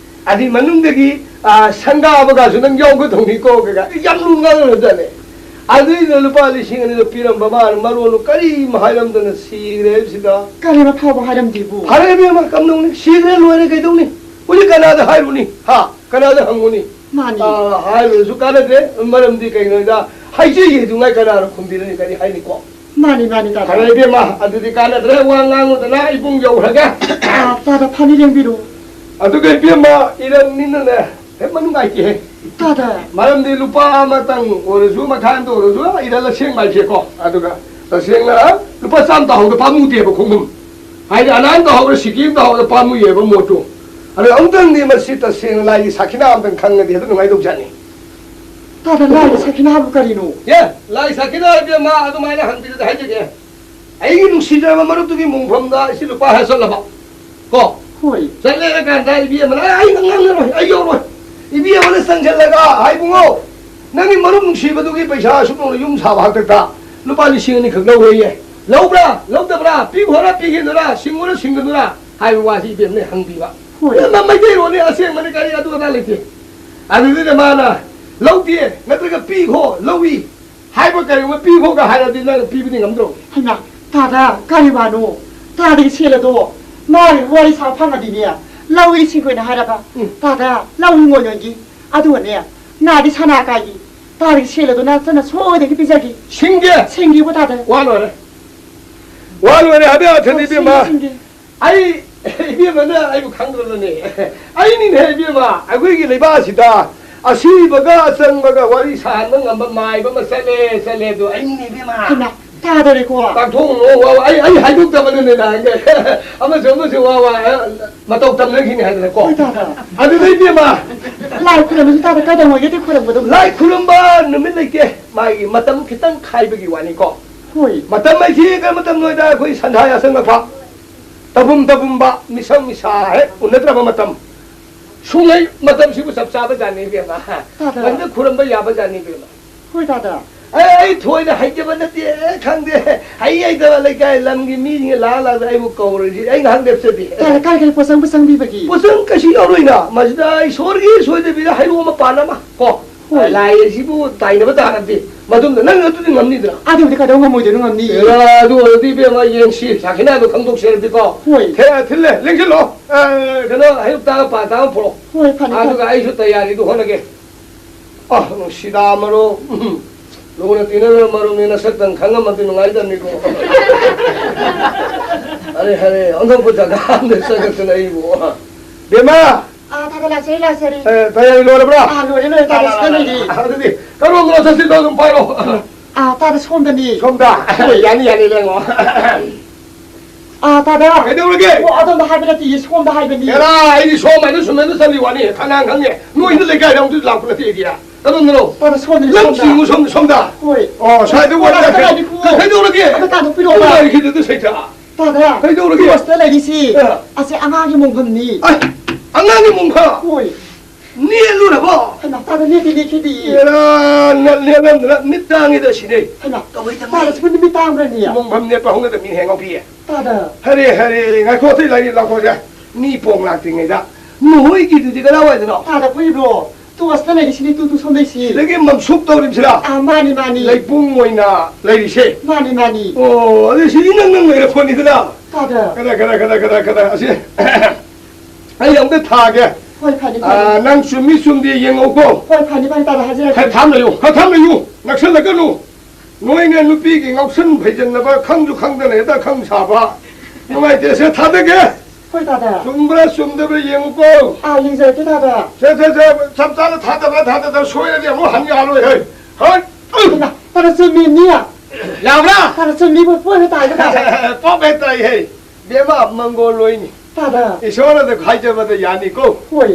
ꯑꯗꯨꯒꯤ ꯃꯅꯨꯡꯗꯒꯤ, ꯑ, ꯁꯪꯒꯥꯕꯒꯁꯨ ꯅꯪ ꯌꯥꯎꯒꯗꯧꯅꯤꯀꯣ" ꯀꯩꯀꯥ ꯌꯥꯝ ꯂꯨ ꯉꯥꯡꯅꯔꯖꯥꯠꯅꯦ꯫ ꯑꯗꯨꯏꯗꯨꯅ ꯂꯨꯄꯥ ꯂꯤꯁꯤꯡ ꯑꯅꯤꯗꯣ ꯄꯤꯔꯝꯕ ꯃꯥꯅ ꯃꯔꯣꯟꯗꯣ ꯀꯔꯤꯝ ꯍꯥꯏꯔꯝꯗꯅ ꯁꯤꯈ꯭ꯔꯦ ꯍꯥꯏꯕꯁꯤꯗ꯫ ꯀꯔꯤꯝ ꯑꯐꯥꯎꯕ ꯍꯥꯏꯔꯝꯗꯦꯕꯨ꯫ ꯐꯔꯦ ꯏꯕꯦꯝꯃ, ꯀꯝꯗꯧꯅꯤ? ꯁꯤꯈ꯭ꯔꯦ ꯂꯣꯏꯔꯦ, ꯀꯩꯗꯧꯅꯤ? ꯍꯧꯖꯤꯛ ꯀꯅꯥꯗ ꯍꯥꯏꯔꯨꯅꯤ? ꯍꯥ? ꯀꯅꯥꯗ ꯍꯪꯉꯨꯅꯤ? ꯃꯥꯅꯤ꯫ ꯑꯥ, ꯍꯥꯏꯔꯨꯔꯁꯨ ꯀꯥꯟꯅꯗ꯭ꯔꯦ꯫ ꯃꯔꯝꯗꯤ ꯀꯩꯒꯤꯅꯣꯗ, ꯍꯥꯏꯖꯩ ꯍꯥꯏꯗꯨꯉꯥꯏ ꯀꯅꯥꯅ ꯈꯨꯝꯕꯤꯔꯅꯤ? ꯀꯔꯤ ꯍꯥꯏꯅꯤꯀꯣ? ꯃꯥꯅꯤ, ꯃꯥꯅꯤ, ꯇꯥꯗ꯫ ꯐꯔꯦ ꯏꯕꯦꯝꯃ, ꯑꯗꯨꯗꯤ ꯀꯥꯟꯅꯗ꯭ꯔꯦ꯫ ꯋꯥ ꯉꯥꯡꯉꯨꯗꯅ ꯏꯕꯨꯡ ꯌꯧꯈ꯭ꯔꯒ꯫ ꯑꯥ, ꯇꯥꯗ, ꯐꯅꯤ ꯂꯦꯡꯕꯤꯔꯣ꯫ ꯑꯗꯨꯒ ꯏꯕꯦꯝꯃ, ꯏꯔꯟꯅꯤꯅꯅꯦ, ꯍꯦꯛ ꯃꯅꯨꯡ ꯉꯥꯏꯇꯦꯍꯦ꯫ ꯇꯥꯗ꯫ ꯃꯔꯝꯗꯤ ꯂꯨꯄꯥ ꯑꯃꯇꯪ ꯑꯣꯏꯔꯁꯨ, ꯃꯈꯥꯏ ꯑꯃꯇ ꯑꯣꯏꯔꯁꯨ, ꯏꯔꯜ ꯑꯁꯦꯡꯕ ꯍꯥꯏꯁꯦꯀꯣ꯫ ꯑꯗꯨꯒ ꯇꯁꯦꯡꯅ ꯂꯨꯄꯥ ꯆꯥꯝꯃ ꯇꯥꯍꯧꯗ ꯄꯥꯝꯃꯨꯗꯦꯕ ꯈꯣꯡꯐꯝ꯫ ꯍꯥꯏꯗꯤ ꯑꯅꯥꯟ ꯇꯥꯍꯧꯗ, ꯁꯤꯀꯤ ꯑꯃ ꯇꯥꯍꯧꯗ ꯄꯥꯝꯃꯨꯏꯌꯦꯕ ꯃꯣꯠꯇꯣ꯫ ꯑꯗꯣ ꯑꯃꯨꯛꯇꯪꯗꯤ ꯃꯁꯤ ꯇꯁꯦꯡꯅ ꯂꯥꯏꯒꯤ ꯁꯥꯈꯤꯅꯥ ꯑꯃꯇꯪ ꯈꯪꯉꯗꯤ ꯍꯦꯛꯇ ꯅꯨꯡꯉꯥꯏꯗꯧꯖꯥꯠꯅꯤ꯫ ꯇꯥꯗ, ꯂꯥꯏꯒꯤ ꯁꯥꯈꯤꯅꯥ ꯍꯥꯏꯕꯨ ꯀꯔꯤꯅꯣ? ꯑꯦ, ꯂꯥꯏ ꯁꯥꯈꯤꯅꯥ ꯍꯥꯏꯕ ꯑꯃ ꯑꯗꯨꯃꯥꯏꯅ ꯍꯪꯕꯤꯔꯗꯤ ꯍꯥꯏꯖꯒꯦ꯫ ꯑꯩꯒꯤ ꯅꯨꯡꯁꯤꯖꯔꯕ ꯃꯔꯨꯞꯇꯨꯒꯤ ꯃꯣꯡꯐꯝꯗ ꯑꯩꯁꯤ ꯂꯨꯄꯥ ꯍꯥꯏ ꯆꯠꯂꯕ ꯀꯣ꯫ ꯍꯣꯏ꯫ ꯆꯠꯂꯦ ꯍꯥꯏꯔ ꯀꯥꯟꯗ ꯏꯕꯦꯝꯃꯅ, "ꯑꯩ ꯉꯥꯡꯅꯔꯣꯏ, ꯑꯩ ꯌꯧꯔꯣꯏ꯫" ꯏꯕꯦꯝꯃꯅ ꯆꯪꯁꯤꯜꯂꯒ, "ꯍꯥꯏ ꯏꯕꯨꯡꯉꯣ, ꯅꯪꯒꯤ ꯃꯔꯨꯞ ꯅꯨꯡꯁꯤꯕꯗꯨꯒꯤ ꯄꯩꯁꯥ ꯑꯁꯨꯛ ꯌꯧꯅ ꯌꯨꯝ ꯁꯥꯕ ꯍꯥꯛꯇꯛꯇ ꯂꯨꯄꯥ ꯂꯤꯁꯤꯡ ꯑꯅꯤ ꯈꯛ ꯂꯧꯋꯦꯌꯦ꯫ ꯂꯧꯕ꯭ꯔꯥ? ꯂꯧꯗꯕ꯭ꯔꯥ? ꯄꯤꯈꯣꯔꯥ ꯄꯤꯈꯤꯗꯨꯔꯥ? ꯁꯤꯡꯉꯨꯔꯥ ꯁꯤꯡꯒꯅꯨꯔꯥ?" ꯍꯥꯏꯕ ꯋꯥꯁꯤ ꯏꯕꯦꯝꯃꯅ ꯍꯪꯕꯤꯕ꯫ ꯍꯣꯏ꯫ ꯏꯕꯦꯝꯃ, ꯃꯩꯇꯩꯂꯣꯟꯅꯤ, ꯑꯁꯦꯡꯕꯅꯤ, ꯀꯔꯤ ꯑꯗꯨ ꯑꯗꯥ ꯂꯩꯇꯦ꯫ ꯑꯗꯨꯗꯨꯅ ꯃꯥꯅ, "ꯂꯧꯗꯦ, ꯅꯠꯇ꯭ꯔꯒ ꯄꯤꯈꯣ, ꯂꯧꯏ" ꯍꯥꯏꯕ ꯀꯔꯤꯒꯨꯝꯕ ꯄꯤꯈꯣꯒ ꯍꯥꯏꯔꯗꯤ ꯅꯪ ꯄꯤꯕꯗꯤ ꯉꯝꯗ꯭ꯔꯣ? ꯍꯩꯃꯥ, ꯇꯥꯗ, ꯀꯔꯤ ꯋꯥꯅꯣ? ꯇꯥꯗꯒꯤ ꯁꯦꯜ ꯑꯗꯣ ꯃꯥꯒꯤ ꯋꯥꯔꯤ ꯁꯥ ꯐꯪꯉꯗꯤꯅꯦ, ꯂꯧ ꯏꯁꯤꯡ ꯑꯣꯏꯅ ꯍꯥꯏꯔꯕ꯫ ꯎꯝ꯫ ꯇꯥꯗ, ꯂꯧ ꯍꯤꯡꯒꯣꯜ ꯌꯣꯟꯒꯤ꯫ ꯑꯗꯨꯒꯅꯦ, ꯉꯥꯗꯤ ꯁꯅꯥ ꯀꯥꯏꯒꯤ꯫ ꯇꯥꯗꯒꯤ ꯁꯦꯜ ꯑꯗꯣ ꯅꯪ ꯆꯠꯅ ꯁꯣꯏꯗꯒꯤ ꯄꯤꯖꯒꯤ꯫ ꯁꯤꯡꯒꯦ꯫ ꯁꯤꯡꯒꯤꯕ ꯇꯥꯗ꯫ ꯋꯥ ꯂꯣꯏꯔꯦ꯫ ꯋꯥ ꯂꯣꯏꯔꯦ ꯍꯥꯏꯕ ꯌꯥꯊꯅꯤ, ꯏꯕꯦꯝꯃ꯫ ꯁꯤꯡꯒꯦ, ꯁꯤꯡꯒꯦ꯫ ꯑꯩ, ꯏꯕꯦꯝꯃꯅ ꯑꯩꯕꯨ ꯈꯪꯗ꯭ꯔꯕꯅꯦ꯫ ꯑꯩꯅꯤꯅꯦ, ꯏꯕꯦꯝꯃ, ꯑꯩꯈꯣꯏꯒꯤ ꯂꯩꯕꯥꯛ ꯑꯁꯤꯗ ꯑꯁꯤꯕꯒ ꯑꯆꯪꯕꯒ ꯋꯥꯔꯤ ꯁꯥꯍꯟꯕ ꯉꯝꯕ ꯃꯥꯏꯕ ꯑꯃ ꯆꯠꯂꯦ, ꯆꯠꯂꯦ, ꯑꯗꯣ ꯑꯩꯅꯤꯅꯦ, ꯏꯕꯦꯝꯃ꯫ ꯍꯩꯃꯥ, ꯇꯥꯗꯔꯦꯀꯣ꯫ ꯇꯥꯛꯊꯣꯛꯎꯔꯣ, ꯋꯥ, ꯋꯥ, ꯑꯩ, ꯑꯩ ꯍꯥꯏꯗꯣꯛꯇꯕꯅꯅꯦ ꯅꯍꯥꯟꯒꯩ꯫ ꯑꯃꯁꯨ, ꯑꯃꯁꯨ ꯋꯥ, ꯋꯥ, ꯃꯇꯧ ꯇꯝꯅꯈꯤꯅꯤ ꯍꯥꯏꯗꯅꯀꯣ꯫ ꯍꯣꯏ, ꯇꯥꯗ꯫ ꯑꯗꯨꯗ, ꯏꯕꯦꯝꯃ꯫ ꯂꯥꯏ ꯈꯨꯔꯨꯝꯕꯁꯨ ꯇꯥꯗ ꯀꯩꯗꯧꯉꯩꯒꯗꯤ ꯈꯨꯔꯨꯝꯕꯗꯣ? ꯂꯥꯏ ꯈꯨꯔꯨꯝꯕ ꯅꯨꯃꯤꯠ ꯂꯩꯇꯦ, ꯃꯥꯒꯤ ꯃꯇꯝ ꯈꯤꯇꯪ ꯈꯥꯏꯕꯒꯤ ꯋꯥꯅꯤꯀꯣ꯫ ꯍꯣꯏ꯫ ꯃꯇꯝ ꯍꯥꯏꯁꯤ ꯀꯔꯝꯕ ꯃꯇꯝꯅꯣ ꯍꯥꯏꯗ ꯑꯩꯈꯣꯏ ꯁꯟꯊꯥ ꯌꯥꯆꯪꯉꯛꯄ, ꯇꯧꯐꯝ ꯇꯧꯐꯝꯕ, ꯃꯤꯁꯪ ꯃꯤꯁꯥ ꯍꯦꯛ ꯎꯅꯗ꯭ꯔꯕ ꯃꯇꯝ, ꯁꯨꯡꯂꯩ ꯃꯇꯝꯁꯤꯕꯨ ꯆꯞ ꯆꯥꯕ ꯖꯥꯠꯅꯤ ꯏꯕꯦꯝꯃ꯫ ꯇꯥꯗ꯫ ꯃꯁꯤꯗ ꯈꯨꯔꯝꯕ ꯌꯥꯕ ꯖꯥꯠꯅꯤ ꯏꯕꯦꯝꯃ꯫ ꯍꯣꯏ ꯇꯥꯗ꯫ ꯑꯦ, ꯑꯩ ꯊꯣꯏꯅ ꯍꯩꯖꯕ ꯅꯠꯇꯦ, ꯑꯦ, ꯈꯪꯗꯦ꯫ ꯍꯩ ꯍꯩꯇꯕ ꯂꯩꯀꯥꯏ ꯂꯝꯒꯤ ꯃꯤꯁꯤꯡꯅ ꯂꯥꯛꯑ ꯂꯥꯛꯑ ꯑꯩꯕꯨ ꯀꯧꯔꯁꯤ ꯑꯩ ꯉꯥꯏꯍꯥꯛ ꯂꯦꯞꯆꯗꯦ꯫ ꯇꯥꯗ, ꯀꯥꯏ ꯀꯥꯏ ꯄꯣꯠꯆꯪꯕ ꯆꯪꯕꯤꯕꯒꯤ? ꯄꯣꯠꯆꯪ ꯀꯩꯁꯨ ꯌꯥꯎꯔꯣꯏꯅ, ꯃꯁꯤꯗ ꯏꯁꯣꯔꯒꯤ ꯁꯣꯏꯗꯕꯤꯗ ꯍꯩꯔꯣꯛ ꯑꯃ ꯄꯥꯟ ꯑꯃ ꯀꯣ꯫ ꯍꯣꯏ꯫ ꯂꯥꯏ ꯑꯁꯤꯕꯨ ꯇꯥꯏꯅꯕ ꯇꯥꯔꯗꯤ ꯃꯗꯨꯝꯗ ꯅꯪ ꯑꯗꯨꯗꯤ ꯉꯝꯅꯤꯗꯅ꯫ ꯑꯗꯨꯕꯨꯗꯤ ꯀꯩꯗꯧ ꯉꯝꯃꯣꯏꯗꯣꯏꯅꯣ, ꯉꯝꯅꯤ꯫ ꯑꯦꯔꯥ, ꯑꯗꯨ ꯑꯣꯏꯔꯗꯤ ꯏꯕꯦꯝꯃ ꯌꯦꯡꯁꯤ, ꯁꯥꯈꯤꯅꯥꯗꯣ ꯈꯪꯗꯣꯛꯁꯦ ꯍꯥꯏꯔꯗꯤꯀꯣ꯫ ꯍꯣꯏ꯫ ꯊꯦ-, ꯊꯤꯜꯂꯦ, ꯂꯦꯡꯁꯤꯜꯂꯣ꯫ ꯑꯦ, ꯀꯩꯅꯣ, ꯑꯌꯨꯛꯇ ꯄꯥ ꯇꯥ ꯑꯃ ꯄꯨꯔꯛꯑꯣ꯫ ꯍꯣꯏ, ꯐꯅꯤ, ꯑꯗꯨꯒ ꯐꯅꯤ꯫ ꯑꯩꯁꯨ ꯇꯌꯥꯔꯤꯗꯨ ꯍꯣꯠꯅꯒꯦ꯫ ꯑ, ꯅꯨꯡꯁꯤꯗꯥ ꯃꯔꯨꯞ꯫ ꯎꯝ꯫ ꯂꯨꯅ ꯇꯤꯟꯅꯔꯕ ꯃꯔꯨꯞꯅꯤ, ꯅꯁꯛꯇꯪ ꯈꯪꯉꯝꯃꯗꯤ ꯅꯨꯡꯉꯥꯏꯗꯕꯅꯤꯀꯣ꯫ ꯑꯔꯦ, ꯑꯔꯦ, ꯑꯣꯟꯊꯣꯛꯄ ꯖꯒꯥ ꯑꯝꯗ ꯆꯠꯈꯠꯇꯅ ꯑꯩꯕꯨ꯫ ꯕꯦꯝꯃ! ꯑꯥ, ꯇꯥꯗ, ꯂꯥꯛꯆꯔꯤ, ꯂꯥꯛꯆꯔꯤ꯫ ꯑꯦ, ꯇꯌꯥꯔꯤ ꯂꯣꯏꯔꯕ꯭ꯔꯥ? ꯑꯥ, ꯂꯣꯏꯔꯦ, ꯂꯣꯏꯔꯦ, ꯇꯥꯗ, ꯁꯤꯗ ꯂꯩꯔꯤ꯫ ꯑꯗꯨꯗꯤ ꯀꯔꯣꯝꯗꯅꯣ ꯆꯠꯁꯤꯗꯣ ꯑꯗꯨꯝ ꯄꯥꯏꯔꯣ꯫ ꯑꯥ, ꯇꯥꯗ, ꯁꯣꯝꯗꯅꯤ꯫ ꯁꯣꯝꯗ? ꯍꯣꯏ꯫ ꯌꯥꯅꯤ, ꯌꯥꯅꯤ, ꯂꯦꯡꯉꯣ꯫ ꯑꯥ, ꯇꯥꯗ꯫ ꯀꯩꯗꯧꯔꯒꯦ? ꯑꯣ, ꯑꯗꯣꯝꯗ ꯍꯥꯏꯕ ꯅꯠꯇꯦ, ꯁꯣꯝꯗ ꯍꯥꯏꯕꯅꯤ꯫ ꯑꯦꯔꯥ, ꯑꯩꯗꯤ ꯁꯣꯝ ꯍꯥꯏꯅ ꯁꯨꯝ ꯍꯥꯏꯅ ꯆꯠꯂꯤ ꯋꯥꯅꯤ꯫ ꯈꯅꯥꯡ ꯈꯪꯉꯦ꯫ ꯅꯣꯏꯗ ꯂꯩꯀꯥꯏꯗ ꯑꯃꯨꯛꯇ ꯂꯥꯛꯄ ꯅꯠꯇꯦ ꯑꯩꯗꯤ꯫ ꯀꯔꯣꯝꯗꯅꯣ? ꯇꯥꯗ, ꯁꯣꯝꯗꯅꯤ, ꯅꯪ ꯁꯣꯝꯗ꯫ ꯌꯦꯡꯉꯨ ꯁꯣꯝꯗ, ꯁꯣꯝꯗ꯫ ꯍꯣꯏ꯫ ꯑꯣ, ꯁ꯭ꯋꯥꯏꯗ ꯑꯣ, ꯋꯥꯔꯤ ꯇꯥꯗ, ꯂꯥꯛꯀꯦ꯫ ꯇꯥꯗ, ꯀꯩꯗꯧꯔꯒꯦ? ꯑꯗꯣ ꯇꯥꯗ, ꯄꯤꯔꯛꯑꯣ꯫ ꯅꯨꯡꯉꯥꯏꯈꯤꯗꯦ ꯑꯗꯨ ꯁꯩꯇ꯫ ꯇꯥꯗ, ꯀꯩꯗꯧꯔꯒꯦ? ꯇꯨ ꯑꯁꯤꯗ ꯂꯩꯔꯤꯁꯤ꯫ ꯑ꯫ ꯑꯁꯤ ꯑꯉꯥꯡꯒꯤ ꯃꯣꯡꯐꯝꯅꯤ꯫ ꯑꯩ, ꯑꯉꯥꯡꯒꯤ ꯃꯣꯡꯐꯝ? ꯍꯣꯏ꯫ ꯅꯦꯠꯂꯨꯔꯕꯣ? ꯍꯩꯃꯥ, ꯇꯥꯗ, ꯅꯦꯠꯇꯤ ꯅꯦꯠꯈꯤꯗꯤ꯫ ꯑꯦꯔꯥ, ꯅ-, ꯅꯦꯠꯂꯝꯗꯅ ꯃꯤꯠ ꯇꯥꯡꯉꯤꯗ ꯁꯤꯅꯦ꯫ ꯍꯩꯃꯥ, ꯀꯃꯥꯏ ꯇꯧꯅꯤ? ꯇꯥꯗ, ꯁꯤꯕꯨ ꯅꯨꯃꯤꯠ ꯇꯥꯡꯕ꯭ꯔꯅꯦ? ꯃꯣꯡꯐꯝ ꯅꯦꯠꯄ ꯍꯧꯅꯗꯕ ꯃꯤ ꯍꯦꯡꯉꯧ ꯄꯤꯌꯦ꯫ ꯇꯥꯗ꯫ ꯍꯔꯦ, ꯍꯔꯦ, ꯉꯥꯏꯈꯣ, ꯑꯇꯩ ꯂꯥꯏꯔꯤ ꯂꯥꯛꯈꯣꯁꯦ꯫ ꯃꯤ ꯄꯣꯡ ꯂꯥꯛꯇ꯭ꯔꯤꯉꯩꯗ ꯅꯈꯣꯏꯒꯤꯗꯨꯗꯤ ꯀꯗꯥꯏꯋꯥꯏꯗꯅꯣ? ꯇꯥꯗ, ꯑꯩꯈꯣꯏꯒꯤꯗꯣ ꯇꯨ ꯑꯁꯤꯗ ꯂꯩꯔꯤꯁꯤꯅꯤ, ꯇꯨ, ꯇꯨ ꯁꯣꯝꯗꯩꯁꯤ꯫ ꯁꯤꯗꯒꯤ ꯃꯝꯁꯨꯞ ꯇꯧꯔꯤꯕꯁꯤꯔꯥ? ꯑꯥ, ꯃꯥꯅꯤ, ꯃꯥꯅꯤ꯫ ꯂꯩꯄꯨꯡ ꯑꯣꯏꯅ ꯂꯩꯔꯤꯁꯦ? ꯃꯥꯅꯤ, ꯃꯥꯅꯤ꯫ ꯑꯣ, ꯑꯗꯨ ꯁꯤ ꯏꯅꯪ ꯅꯪ ꯂꯩꯔ ꯄꯣꯠꯅꯤꯗꯅ꯫ ꯇꯥꯗ꯫ ꯀꯗꯥ, ꯀꯗꯥ, ꯀꯗꯥ, ꯀꯗꯥ, ꯀꯗꯥ, ꯑꯁꯤ ꯑꯩ ꯑꯝꯇ ꯊꯥꯒꯦ꯫ ꯍꯣꯏ, ꯐꯅꯤ, ꯐꯅꯤ꯫ ꯑꯥ, ꯅꯪ ꯆꯨꯝꯃꯤ ꯆꯨꯝꯗꯦ ꯌꯦꯡꯉꯧꯀꯣ꯫ ꯍꯣꯏ, ꯐꯅꯤ, ꯐꯅꯤ, ꯇꯥꯗ, ꯍꯥꯏꯖꯔꯛꯀꯦ꯫ ꯈꯔ ꯊꯥꯝ ꯂꯩꯌꯨ, ꯈꯔ ꯊꯥꯝ ꯂꯩꯌꯨ꯫ ꯅꯛꯁꯜꯂꯛꯀꯅꯨ꯫ ꯅꯣꯏꯅ ꯅꯨꯄꯤꯒꯤ ꯉꯥꯎꯁꯟ ꯐꯩꯖꯟꯅꯕ ꯈꯪꯁꯨ ꯈꯪꯗꯅ ꯍꯦꯛꯇ ꯈꯪ ꯁꯥꯕ꯫ ꯅꯨꯡꯉꯥꯏꯇꯦ, ꯁꯦ ꯊꯥꯗꯒꯦ꯫ ꯍꯣꯏ, ꯇꯥꯗ꯫ ꯆꯨꯝꯕ꯭ꯔꯥ ꯆꯨꯝꯗꯕ꯭ꯔꯥ ꯌꯦꯡꯉꯨꯀꯣ꯫ ꯑꯥ, ꯌꯦꯡꯖꯔꯛꯀꯦ, ꯇꯥꯗ꯫ ꯁꯦ, ꯁꯦ, ꯁꯦ, ꯆꯞ ꯆꯥꯅ ꯊꯥꯗꯕ꯭ꯔꯥ ꯊꯥꯗꯕ꯭ꯔꯥ ꯁꯣꯏꯔꯗꯤ ꯑꯃꯨꯛ ꯍꯟ ꯌꯥꯔꯣꯏ, ꯍꯩ꯫ ꯍꯣꯏ꯫ ꯍꯩꯃꯥ, ꯇꯥꯗ, ꯆꯨꯝꯃꯤꯅꯤ꯫ ꯌꯥꯕ꯭ꯔꯥ? ꯇꯥꯗ, ꯆꯨꯝꯃꯤ, ꯄꯣ-, ꯄꯣꯠ ꯍꯦꯛ ꯇꯥꯏꯗ, ꯇꯥꯗ꯫ ꯄꯣꯞ ꯍꯦꯛ ꯇꯥꯏ, ꯍꯩ꯫ ꯕꯦꯝꯃ, ꯃꯪꯒꯣꯜ ꯂꯣꯏꯅꯤ꯫ ꯇꯥꯗ꯫ ꯏꯁꯣꯔꯅ ꯍꯥꯏꯖꯕꯗ ꯌꯥꯅꯤꯀꯣ꯫ ꯍꯣꯏ꯫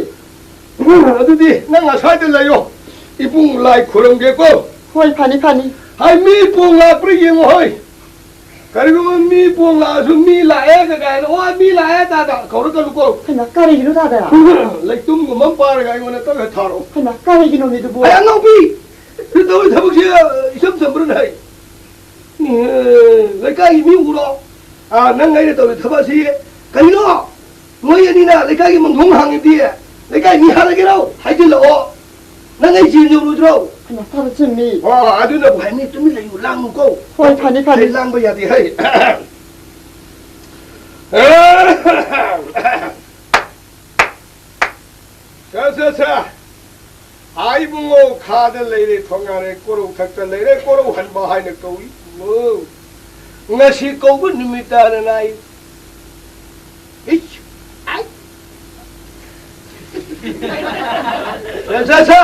ꯑꯗꯨꯗꯤ ꯅꯪ ꯑꯁ꯭ꯋꯥꯏꯗ ꯂꯩꯌꯣ꯫ ꯏꯕꯨꯡ ꯂꯥꯏ ꯈꯨꯔꯨꯝꯒꯦꯀꯣ꯫ ꯍꯣꯏ, ꯐꯅꯤ, ꯐꯅꯤ꯫ ꯍꯥꯏ, ꯃꯤ ꯄꯣꯡ ꯂꯥꯛꯄ꯭ꯔꯥ ꯌꯦꯡꯉꯣ ꯍꯣꯏ꯫ ꯀꯔꯤꯒꯨꯝꯕ ꯃꯤ ꯄꯣꯡ ꯂꯥꯛꯑꯁꯨ ꯃꯤ ꯂꯥꯛꯑꯦ ꯀꯥꯏꯅ, "ꯑꯣ, ꯃꯤ ꯂꯥꯛꯑꯦ" ꯇꯥꯗ ꯀꯧꯔꯛꯀꯅꯨꯀꯣ꯫ ꯍꯩꯃꯥ, ꯀꯔꯤꯒꯤꯅꯣ ꯇꯥꯗ? ꯂꯩꯇꯨꯝꯒꯨꯝꯕ ꯑꯃ ꯄꯥꯏꯔꯒ ꯑꯩꯉꯣꯟꯗ ꯇꯞ ꯍꯦꯛ ꯊꯥꯔꯛꯑꯣ꯫ ꯍꯩꯃꯥ, ꯀꯔꯤꯒꯤꯅꯣ ꯃꯤꯗꯨꯕꯨ? ꯑꯩ ꯑꯉꯥꯎꯕꯤ! ꯁꯤ ꯇꯧꯔꯤ ꯊꯕꯛꯁꯦ ꯏꯆꯝ ꯆꯝꯕ꯭ꯔꯥ ꯍꯥꯏ꯫ ꯑꯦ, ꯂꯩꯀꯥꯏꯒꯤ ꯃꯤ ꯎꯔꯣ? ꯑꯥ, ꯅꯪ ꯑꯩꯅ ꯇꯧꯔꯤ ꯊꯕꯛ ꯑꯁꯤ ꯀꯩꯅꯣ? ꯅꯣꯏ ꯑꯅꯤꯅ ꯂꯩꯀꯥꯏꯒꯤ ꯃꯪꯊꯣꯡ ꯍꯥꯡꯉꯤꯗꯤ ꯂꯩꯀꯥꯏ ꯃꯤ ꯍꯥꯠꯂꯒꯦꯔꯣ? ꯍꯥꯏꯖꯤꯜꯂꯛꯑꯣ꯫ ꯅꯪ ꯑꯩ ꯖꯦꯜ ꯌꯧꯔꯨꯗ꯭ꯔꯣ? ꯍꯩꯃꯥ, ꯇꯥꯗ, ꯆꯨꯝꯃꯤ꯫ ꯑꯥ, ꯑꯗꯨꯅꯕꯨ ꯍꯥꯏꯅꯤ, ꯇꯨꯃꯤꯟ ꯂꯩꯌꯨ, ꯂꯥꯡꯅꯨꯀꯣ꯫ ꯍꯣꯏ, ꯐꯅꯤ, ꯐꯅꯤ꯫ ꯑꯩ ꯂꯥꯡꯕ ꯌꯥꯗꯦ ꯍꯩ꯫ ꯁꯦ, ꯁꯦ, ꯁꯦ꯫ ꯑꯥ, ꯏꯕꯨꯡꯉꯣ, ꯈꯥꯗ ꯂꯩꯔꯦ, ꯊꯣꯡꯉꯥꯔꯦ, ꯀꯣꯔꯧ ꯊꯛꯇ ꯂꯩꯔꯦ, ꯀꯣꯔꯧ ꯍꯟꯕ ꯍꯥꯏꯅ ꯀꯧꯏ, ꯏꯕꯨꯡꯉꯣ꯫ ꯉꯁꯤ ꯀꯧꯕ ꯅꯨꯃꯤꯠ ꯇꯥꯗꯅ ꯑꯩ, ꯏꯁ, ꯑꯥꯏ꯫ ꯁꯦ, ꯁꯦ, ꯁꯦ꯫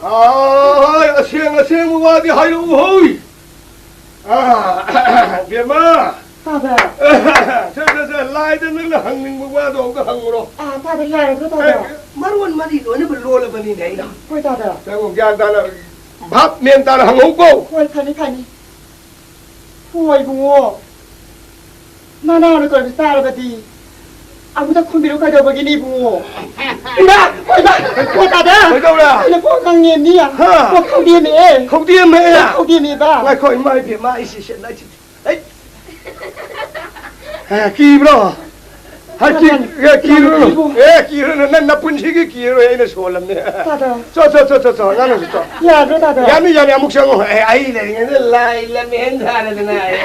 ꯑꯥ, ꯑꯁꯦꯡ ꯑꯁꯦꯡꯕ ꯋꯥꯗꯤ ꯍꯥꯏꯔꯛꯎ ꯍꯣꯏ꯫ ꯑꯥ, ꯕꯦꯝꯃ꯫ ꯇꯥꯗ꯫ ꯁꯦ, ꯁꯦ, ꯁꯦ, ꯂꯥꯏꯗ ꯅꯪꯅ ꯍꯪꯅꯤꯡꯕ ꯋꯥꯗꯣ ꯑꯝꯇ ꯍꯪꯉꯨꯔꯣ꯫ ꯑꯥ, ꯇꯥꯗ, ꯌꯥꯔꯗ꯭ꯔꯣ, ꯇꯥꯗ? ꯑꯦ, ꯃꯔꯣꯟ ꯃꯔꯤ ꯂꯣꯏꯅꯕ ꯂꯣꯜꯂꯕꯅꯤꯅꯦ ꯑꯩꯅ꯫ ꯍꯣꯏ, ꯇꯥꯗ꯫ ꯅꯪ ꯒ꯭ꯌꯥꯟ ꯇꯥꯅ, ꯚꯥꯞ ꯃꯦꯟ ꯇꯥꯅ ꯍꯪꯉꯧꯀꯣ꯫ ꯍꯣꯏ, ꯐꯅꯤ, ꯐꯅꯤ꯫ ꯍꯣꯏ, ꯏꯕꯨꯡꯉꯣ꯫ ꯅꯅꯥꯎꯅ ꯀꯧꯔꯤꯕ ꯇꯥꯔꯕꯗꯤ ꯑꯃꯨꯛꯇ ꯈꯨꯝꯕꯤꯔꯨ ꯀꯩꯗꯧꯕꯒꯤꯅꯤ, ꯏꯕꯨꯡꯉꯣ? ꯏꯃꯥ! ꯏꯃꯥ! ꯀꯣ ꯇꯥꯗ! ꯀꯩꯗꯧꯔꯦ? ꯑꯩꯅ ꯀꯣ ꯉꯥꯡꯉꯦ, ꯃꯤ! ꯍꯥ? ꯀꯣ ꯈꯧꯗꯦꯝꯃꯦ! ꯈꯧꯗꯦꯝꯃꯦ! ꯀꯣ ꯈꯧꯗꯦꯝꯃꯦꯕ! ꯉꯥꯏꯈꯣ, ꯏꯃꯥ ꯏꯕꯦꯝꯃ, ꯑꯩ ꯁꯤ ꯁꯦ-, ꯑꯩ ꯁꯤ-, ꯑꯩ-, ꯑꯦ, ꯀꯤꯕ꯭ꯔꯣ? ꯍꯥꯏ, ꯀꯤ-, ꯀꯅꯥꯅ-, ꯑꯦ, ꯀꯤꯔꯨꯅꯨ꯫ ꯀꯅꯥꯅ ꯀꯤꯕꯨ? ꯑꯦ, ꯀꯤꯔꯨꯅꯨ, ꯅꯪ ꯅꯄꯨꯟꯁꯤꯒꯤ ꯀꯤꯔꯔꯣꯏ, ꯑꯩꯅ ꯁꯣꯜꯂꯝꯅꯦ꯫ ꯇꯥꯗ꯫ ꯆꯣ, ꯆꯣ, ꯆꯣ, ꯆꯣ, ꯆꯣ, ꯅꯪꯅꯁꯨ ꯆꯣ꯫ ꯌꯥꯗ꯭ꯔꯣ, ꯇꯥꯗ? ꯌꯥꯅꯤ, ꯌꯥꯅꯤ, ꯑꯃꯨꯛ ꯆꯪꯉꯣ꯫ ꯑꯦ, ꯑꯩ ꯂꯩꯔꯤꯉꯩꯗ ꯂꯥꯏ ꯂꯝꯍꯦꯟ ꯊꯥꯔꯗꯅ, ꯑꯦ,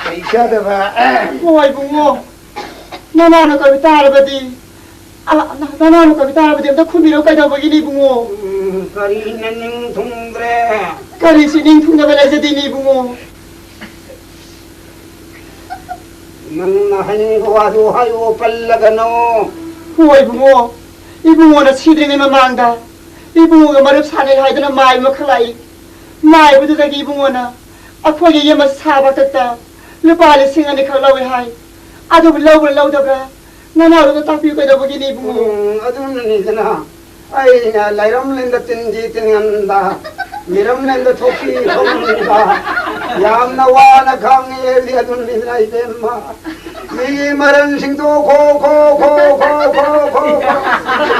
ꯀꯩ ꯆꯥꯗꯕ? ꯍꯣꯏ, ꯏꯕꯨꯡꯉꯣ꯫ ꯅꯅꯥꯎꯅ ꯀꯧꯏ ꯇꯥꯔꯕꯗꯤ, ꯑ, ꯅ-, ꯅꯅꯥꯎꯅ ꯀꯧꯏ ꯇꯥꯔꯕꯗꯤ ꯑꯝꯇ ꯈꯨꯝꯕꯤꯔꯣ, ꯀꯩꯗꯧꯕꯒꯤꯅꯤ, ꯏꯕꯨꯡꯉꯣ? ꯎꯝ, ꯀꯔꯤꯅ ꯅꯤꯡ ꯊꯨꯡꯗ꯭ꯔꯦ? ꯀꯔꯤꯁꯨ ꯅꯤꯡ ꯊꯨꯡꯗꯕ ꯂꯩꯖꯗꯦꯅꯦ, ꯏꯕꯨꯡꯉꯣ꯫ ꯅꯪꯅ ꯍꯥꯏꯅꯤꯡꯕ ꯋꯥꯗꯨ ꯍꯥꯏꯌꯣ, ꯄꯜꯂꯒꯅꯣ꯫ ꯍꯣꯏ, ꯏꯕꯨꯡꯉꯣ꯫ ꯏꯕꯨꯡꯉꯣꯅ ꯁꯤꯗ꯭ꯔꯤꯉꯩ ꯃꯃꯥꯡꯗ ꯏꯕꯨꯡꯉꯣꯒ ꯃꯔꯨꯞ ꯁꯥꯟꯅꯩ ꯍꯥꯏꯗꯨꯅ ꯃꯥꯏꯕ ꯑꯃꯈꯛ ꯂꯥꯛꯏ꯫ ꯃꯥꯏꯕꯗꯨꯗꯒꯤ ꯏꯕꯨꯡꯉꯣꯅ ꯑꯩꯈꯣꯏꯒꯤ ꯌꯦꯟ ꯃꯆꯥ ꯁꯥꯕ ꯈꯛꯇ ꯂꯨꯄꯥ ꯂꯤꯁꯤꯡ ꯑꯅꯤꯈꯛ ꯂꯧꯏ ꯍꯥꯏ꯫ ꯑꯗꯨꯕꯨ ꯂꯧꯕ꯭ꯔꯥ ꯂꯧꯗꯕ꯭ꯔꯥ ꯅꯅꯥꯎꯗꯨꯗ ꯇꯥꯛꯄꯤꯌꯨ ꯀꯩꯗꯧꯕꯒꯤꯅꯤ, ꯏꯕꯨꯡꯉꯣ? ꯎꯝ, ꯑꯗꯨꯅꯅꯤꯗꯅ ꯑꯩꯅ ꯂꯩꯔꯝꯂꯦꯟꯗ ꯇꯤꯟꯒꯤ ꯇꯤꯟꯉꯝꯗ, ꯃꯤꯔꯝꯂꯦꯟꯗ ꯊꯣꯛꯄꯤ ꯊꯣꯛꯉꯝꯗ ꯌꯥꯝꯅ ꯋꯥꯅ ꯈꯥꯡꯉꯤ ꯍꯥꯏꯕꯗꯤ ꯑꯗꯨꯅꯅꯤꯗꯅ, ꯏꯕꯦꯝꯃ꯫ ꯃꯤꯒꯤ ꯃꯔꯟꯁꯤꯡꯗꯣ ꯈꯣ, ꯈꯣ, ꯈꯣ꯫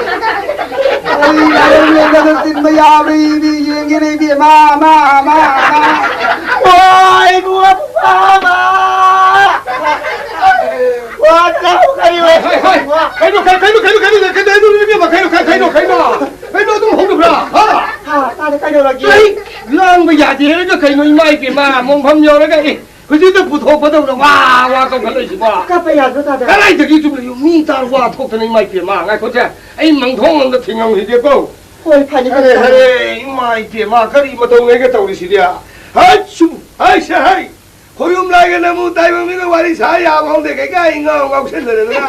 ꯑꯩ ꯃꯔꯟ ꯂꯩꯕꯗ ꯇꯤꯟꯕ ꯌꯥꯕ꯭ꯔꯥ ꯏꯕꯤ ꯌꯦꯡꯒꯦꯅꯦ ꯏꯕꯤ, ꯃꯥ, ꯃꯥ, ꯃꯥ, ꯃꯥ꯫ ꯋꯥꯏ, ꯏꯕꯨꯡꯉꯣ, ꯃꯥ, ꯃꯥ꯫ ꯋꯥ, ꯆꯥꯎ, ꯀꯔꯤ ꯑꯣꯏ? ꯍꯣꯏ, ꯍꯣꯏ, ꯍꯣꯏ꯫ ꯀꯩꯅꯣ, ꯀꯩ-, ꯀꯩꯅꯣ, ꯀꯩꯅꯣ, ꯀꯩꯅꯣ, ꯀꯩꯅꯣ, ꯀꯩꯅꯣ, ꯏꯕꯦꯝꯃ, ꯀꯩꯅꯣ, ꯀꯩ-, ꯀꯩꯅꯣ, ꯀꯩꯅꯣ? ꯀꯩꯅꯣ ꯑꯗꯨꯝ ꯍꯧꯔꯕ꯭ꯔꯥ? ꯍꯥ? ꯍꯥ, ꯇꯥꯗꯦ, ꯀꯩꯗꯧꯔꯒꯦ? ꯀꯩ ꯂꯥꯡꯕ ꯌꯥꯗꯦ ꯍꯥꯏꯔꯒ ꯀꯩꯅꯣ, ꯏꯃꯥ ꯏꯕꯦꯝꯃ, ꯃꯣꯡꯐꯝ ꯌꯧꯔꯒ, ꯑꯦ, ꯍꯧꯖꯤꯛꯇ ꯄꯨꯊꯣꯛꯄꯗꯧꯅ ꯋꯥ ꯋꯥ ꯇꯧꯈꯠꯂꯛꯏꯁꯤꯕꯣ? ꯀꯞꯄ ꯌꯥꯗ꯭ꯔꯣ, ꯇꯥꯗ? ꯀꯗꯥꯏꯗꯒꯤ ꯆꯨꯝꯅ ꯃꯤ ꯇꯥꯔ ꯋꯥ ꯊꯣꯛꯇꯅ, ꯏꯃꯥ ꯏꯕꯦꯝꯃ, ꯉꯥꯏꯈꯣꯁꯦ, ꯑꯩ ꯃꯪꯊꯣꯡ ꯑꯃꯗ ꯊꯤꯡꯉꯝꯈꯤꯒꯦꯀꯣ꯫ ꯍꯣꯏ, ꯐꯅꯤ, ꯐꯅꯤ, ꯑꯔꯦ, ꯐꯅꯤ꯫ ꯑꯔꯦ, ꯏꯃꯥ ꯏꯕꯦꯝꯃ, ꯀꯔꯤ ꯃꯇꯧꯅꯦꯒ ꯇꯧꯔꯤꯁꯤꯗꯤ? ꯍꯥꯏ, ꯁꯨꯝ, ꯍꯥꯏ, ꯁꯦ, ꯍꯥꯏ, ꯈꯣꯏꯔꯨꯝ ꯂꯥꯏꯒ ꯅꯃꯨ ꯇꯥꯏꯕꯪ ꯃꯤꯒ ꯋꯥꯔꯤ ꯁꯥ ꯌꯥꯕ ꯍꯧꯗꯦ, ꯀꯩꯀꯥ ꯑꯩ ꯉꯥꯎ ꯉꯥꯎꯁꯟꯅꯗꯅ꯫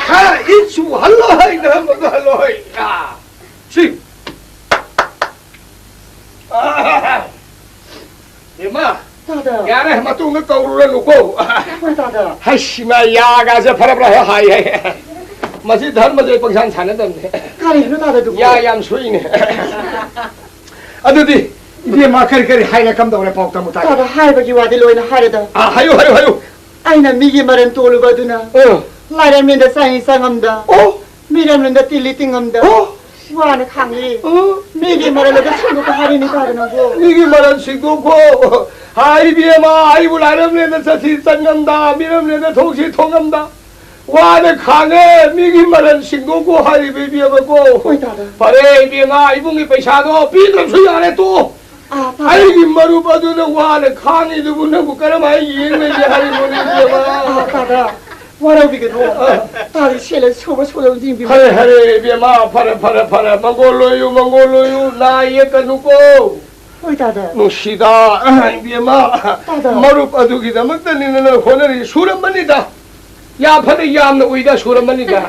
ꯍꯥ, ꯏꯠꯁꯨ ꯍꯜꯂꯣ ꯍꯥꯏ, ꯅꯍꯝꯕꯗꯣ ꯍꯜꯂꯣ ꯍꯥꯏ꯫ ꯑꯥ, ꯁꯤ꯫ ꯏꯃꯥ, ꯇꯥꯗ꯫ ꯌꯥꯔꯦ, ꯃꯇꯨꯡꯗ ꯀꯧꯔꯨꯔꯅꯨꯀꯣ꯫ ꯍꯣꯏ, ꯇꯥꯗ꯫ ꯍꯩꯁ, ꯏꯃꯥ, ꯌꯥꯒꯥꯁꯦ ꯐꯔꯕ꯭ꯔꯥ ꯍꯦꯛ ꯍꯥꯏ ꯍꯥꯏ꯫ ꯃꯁꯤ ꯙꯔꯃꯁꯦ ꯄꯪꯁꯥꯟ ꯁꯥꯟꯅꯗꯕꯅꯦ꯫ ꯀꯔꯤꯅꯣ ꯇꯥꯗ ꯑꯗꯨꯕꯨ? ꯌꯥ ꯌꯥꯝ ꯁꯣꯛꯏꯅꯦ꯫ ꯑꯗꯨꯗꯤ ꯏꯕꯦꯝꯃ, ꯀꯔꯤ ꯀꯔꯤ ꯍꯥꯏꯔꯦ? ꯀꯝꯗꯧꯔꯦ? ꯄꯥꯎ ꯇꯝꯃꯨ ꯇꯥꯒꯦ꯫ ꯇꯥꯗ, ꯍꯥꯏꯕꯒꯤ ꯋꯥꯗꯤ ꯂꯣꯏꯅ ꯍꯥꯏꯔꯦꯗ꯫ ꯑꯥ, ꯍꯥꯏꯌꯨ, ꯍꯥꯏꯌꯨ, ꯍꯥꯏꯌꯨ꯫ ꯑꯩꯅ ꯃꯤꯒꯤ ꯃꯔꯟ ꯇꯣꯜꯂꯨꯕ ꯑꯗꯨꯅ ꯑ꯫ ꯂꯥꯏꯔꯦꯝꯂꯦꯟꯗ ꯆꯪꯉꯤ ꯆꯪꯉꯝꯗ, ꯑꯣ꯫ ꯃꯤꯔꯝꯂꯣꯝꯗ ꯇꯤꯜꯂꯤ ꯇꯤꯡꯉꯝꯗ ꯑꯣ꯫ ꯋꯥꯅ ꯈꯥꯡꯉꯤ꯫ ꯑꯣ꯫ ꯃꯤꯒꯤ ꯃꯔꯜ ꯑꯗꯨ ꯁꯦꯡꯗꯣꯛꯄ ꯍꯥꯏꯔꯤꯅꯤ ꯇꯥꯗ ꯅꯪꯕꯨ꯫ ꯃꯤꯒꯤ ꯃꯔꯜ ꯁꯦꯡꯗꯣꯛꯈꯣ꯫ ꯍꯥꯏ ꯏꯕꯦꯝꯃ, ꯑꯩꯕꯨ ꯂꯥꯏꯔꯝꯂꯦꯟꯗ ꯆꯠꯁꯤ ꯆꯪꯉꯝꯗ, ꯃꯤꯔꯝꯂꯦꯟꯗ ꯊꯣꯛꯁꯤ ꯊꯣꯛꯉꯝꯗ ꯋꯥꯅ ꯈꯥꯡꯉꯦ꯫ ꯃꯤꯒꯤ ꯃꯔꯜ ꯁꯦꯡꯗꯣꯛꯈꯣ ꯍꯥꯏꯔꯤꯕ ꯏꯕꯦꯝꯃꯀꯣ꯫ ꯍꯣꯏ ꯇꯥꯗ꯫ ꯐꯔꯦ ꯏꯕꯦꯝꯃ, ꯏꯕꯨꯡꯒꯤ ꯄꯩꯁꯥꯗꯣ ꯄꯤꯗ꯭ꯔꯁꯨ ꯌꯥꯔꯦ, ꯇꯣꯛꯑꯣ꯫ ꯑꯥ, ꯇꯥꯗ꯫ ꯑꯩꯒꯤ ꯃꯔꯨꯞ ꯑꯗꯨꯅ ꯋꯥꯅ ꯈꯥꯡꯉꯤꯗꯨꯕꯨ ꯅꯪꯕꯨ ꯀꯔꯝꯍꯥꯏꯅ ꯌꯦꯡ ꯂꯩꯒꯦ ꯍꯥꯏꯔꯤꯅꯣꯅꯦ ꯏꯕꯦꯝꯃ? ꯑꯥ, ꯇꯥꯗ꯫ ꯋꯥꯔꯧꯕꯤꯒꯅꯨ꯫ ꯑꯥ꯫ ꯇꯥꯗ, ꯁꯦꯜ ꯁꯨꯕ ꯁꯨꯗꯕ ꯌꯦꯡꯕꯤꯌꯨ꯫ ꯐꯔꯦ, ꯐꯔꯦ, ꯏꯕꯦꯝꯃ, ꯐꯔꯦ, ꯐꯔꯦ, ꯐꯔꯦ꯫ ꯃꯪꯒꯣꯜ ꯑꯣꯏꯌꯨ, ꯃꯪꯒꯣꯜ ꯑꯣꯏꯌꯨ, ꯅꯥ ꯌꯦꯛꯀꯅꯨꯀꯣ꯫ ꯍꯣꯏ, ꯇꯥꯗ꯫ ꯅꯨꯡꯁꯤꯗ, ꯏꯕꯦꯝꯃ, ꯇꯥꯗ꯫ ꯃꯔꯨꯞ ꯑꯗꯨꯒꯤꯗꯃꯛꯇꯅꯤꯗꯅ ꯍꯣꯠꯅꯔꯤ, ꯁꯨꯔꯝꯃꯅꯤꯗ꯫ ꯌꯥꯝ ꯐꯅ ꯌꯥꯝꯅ ꯎꯏꯗ, ꯁꯨꯔꯝꯃꯅꯤꯗ꯫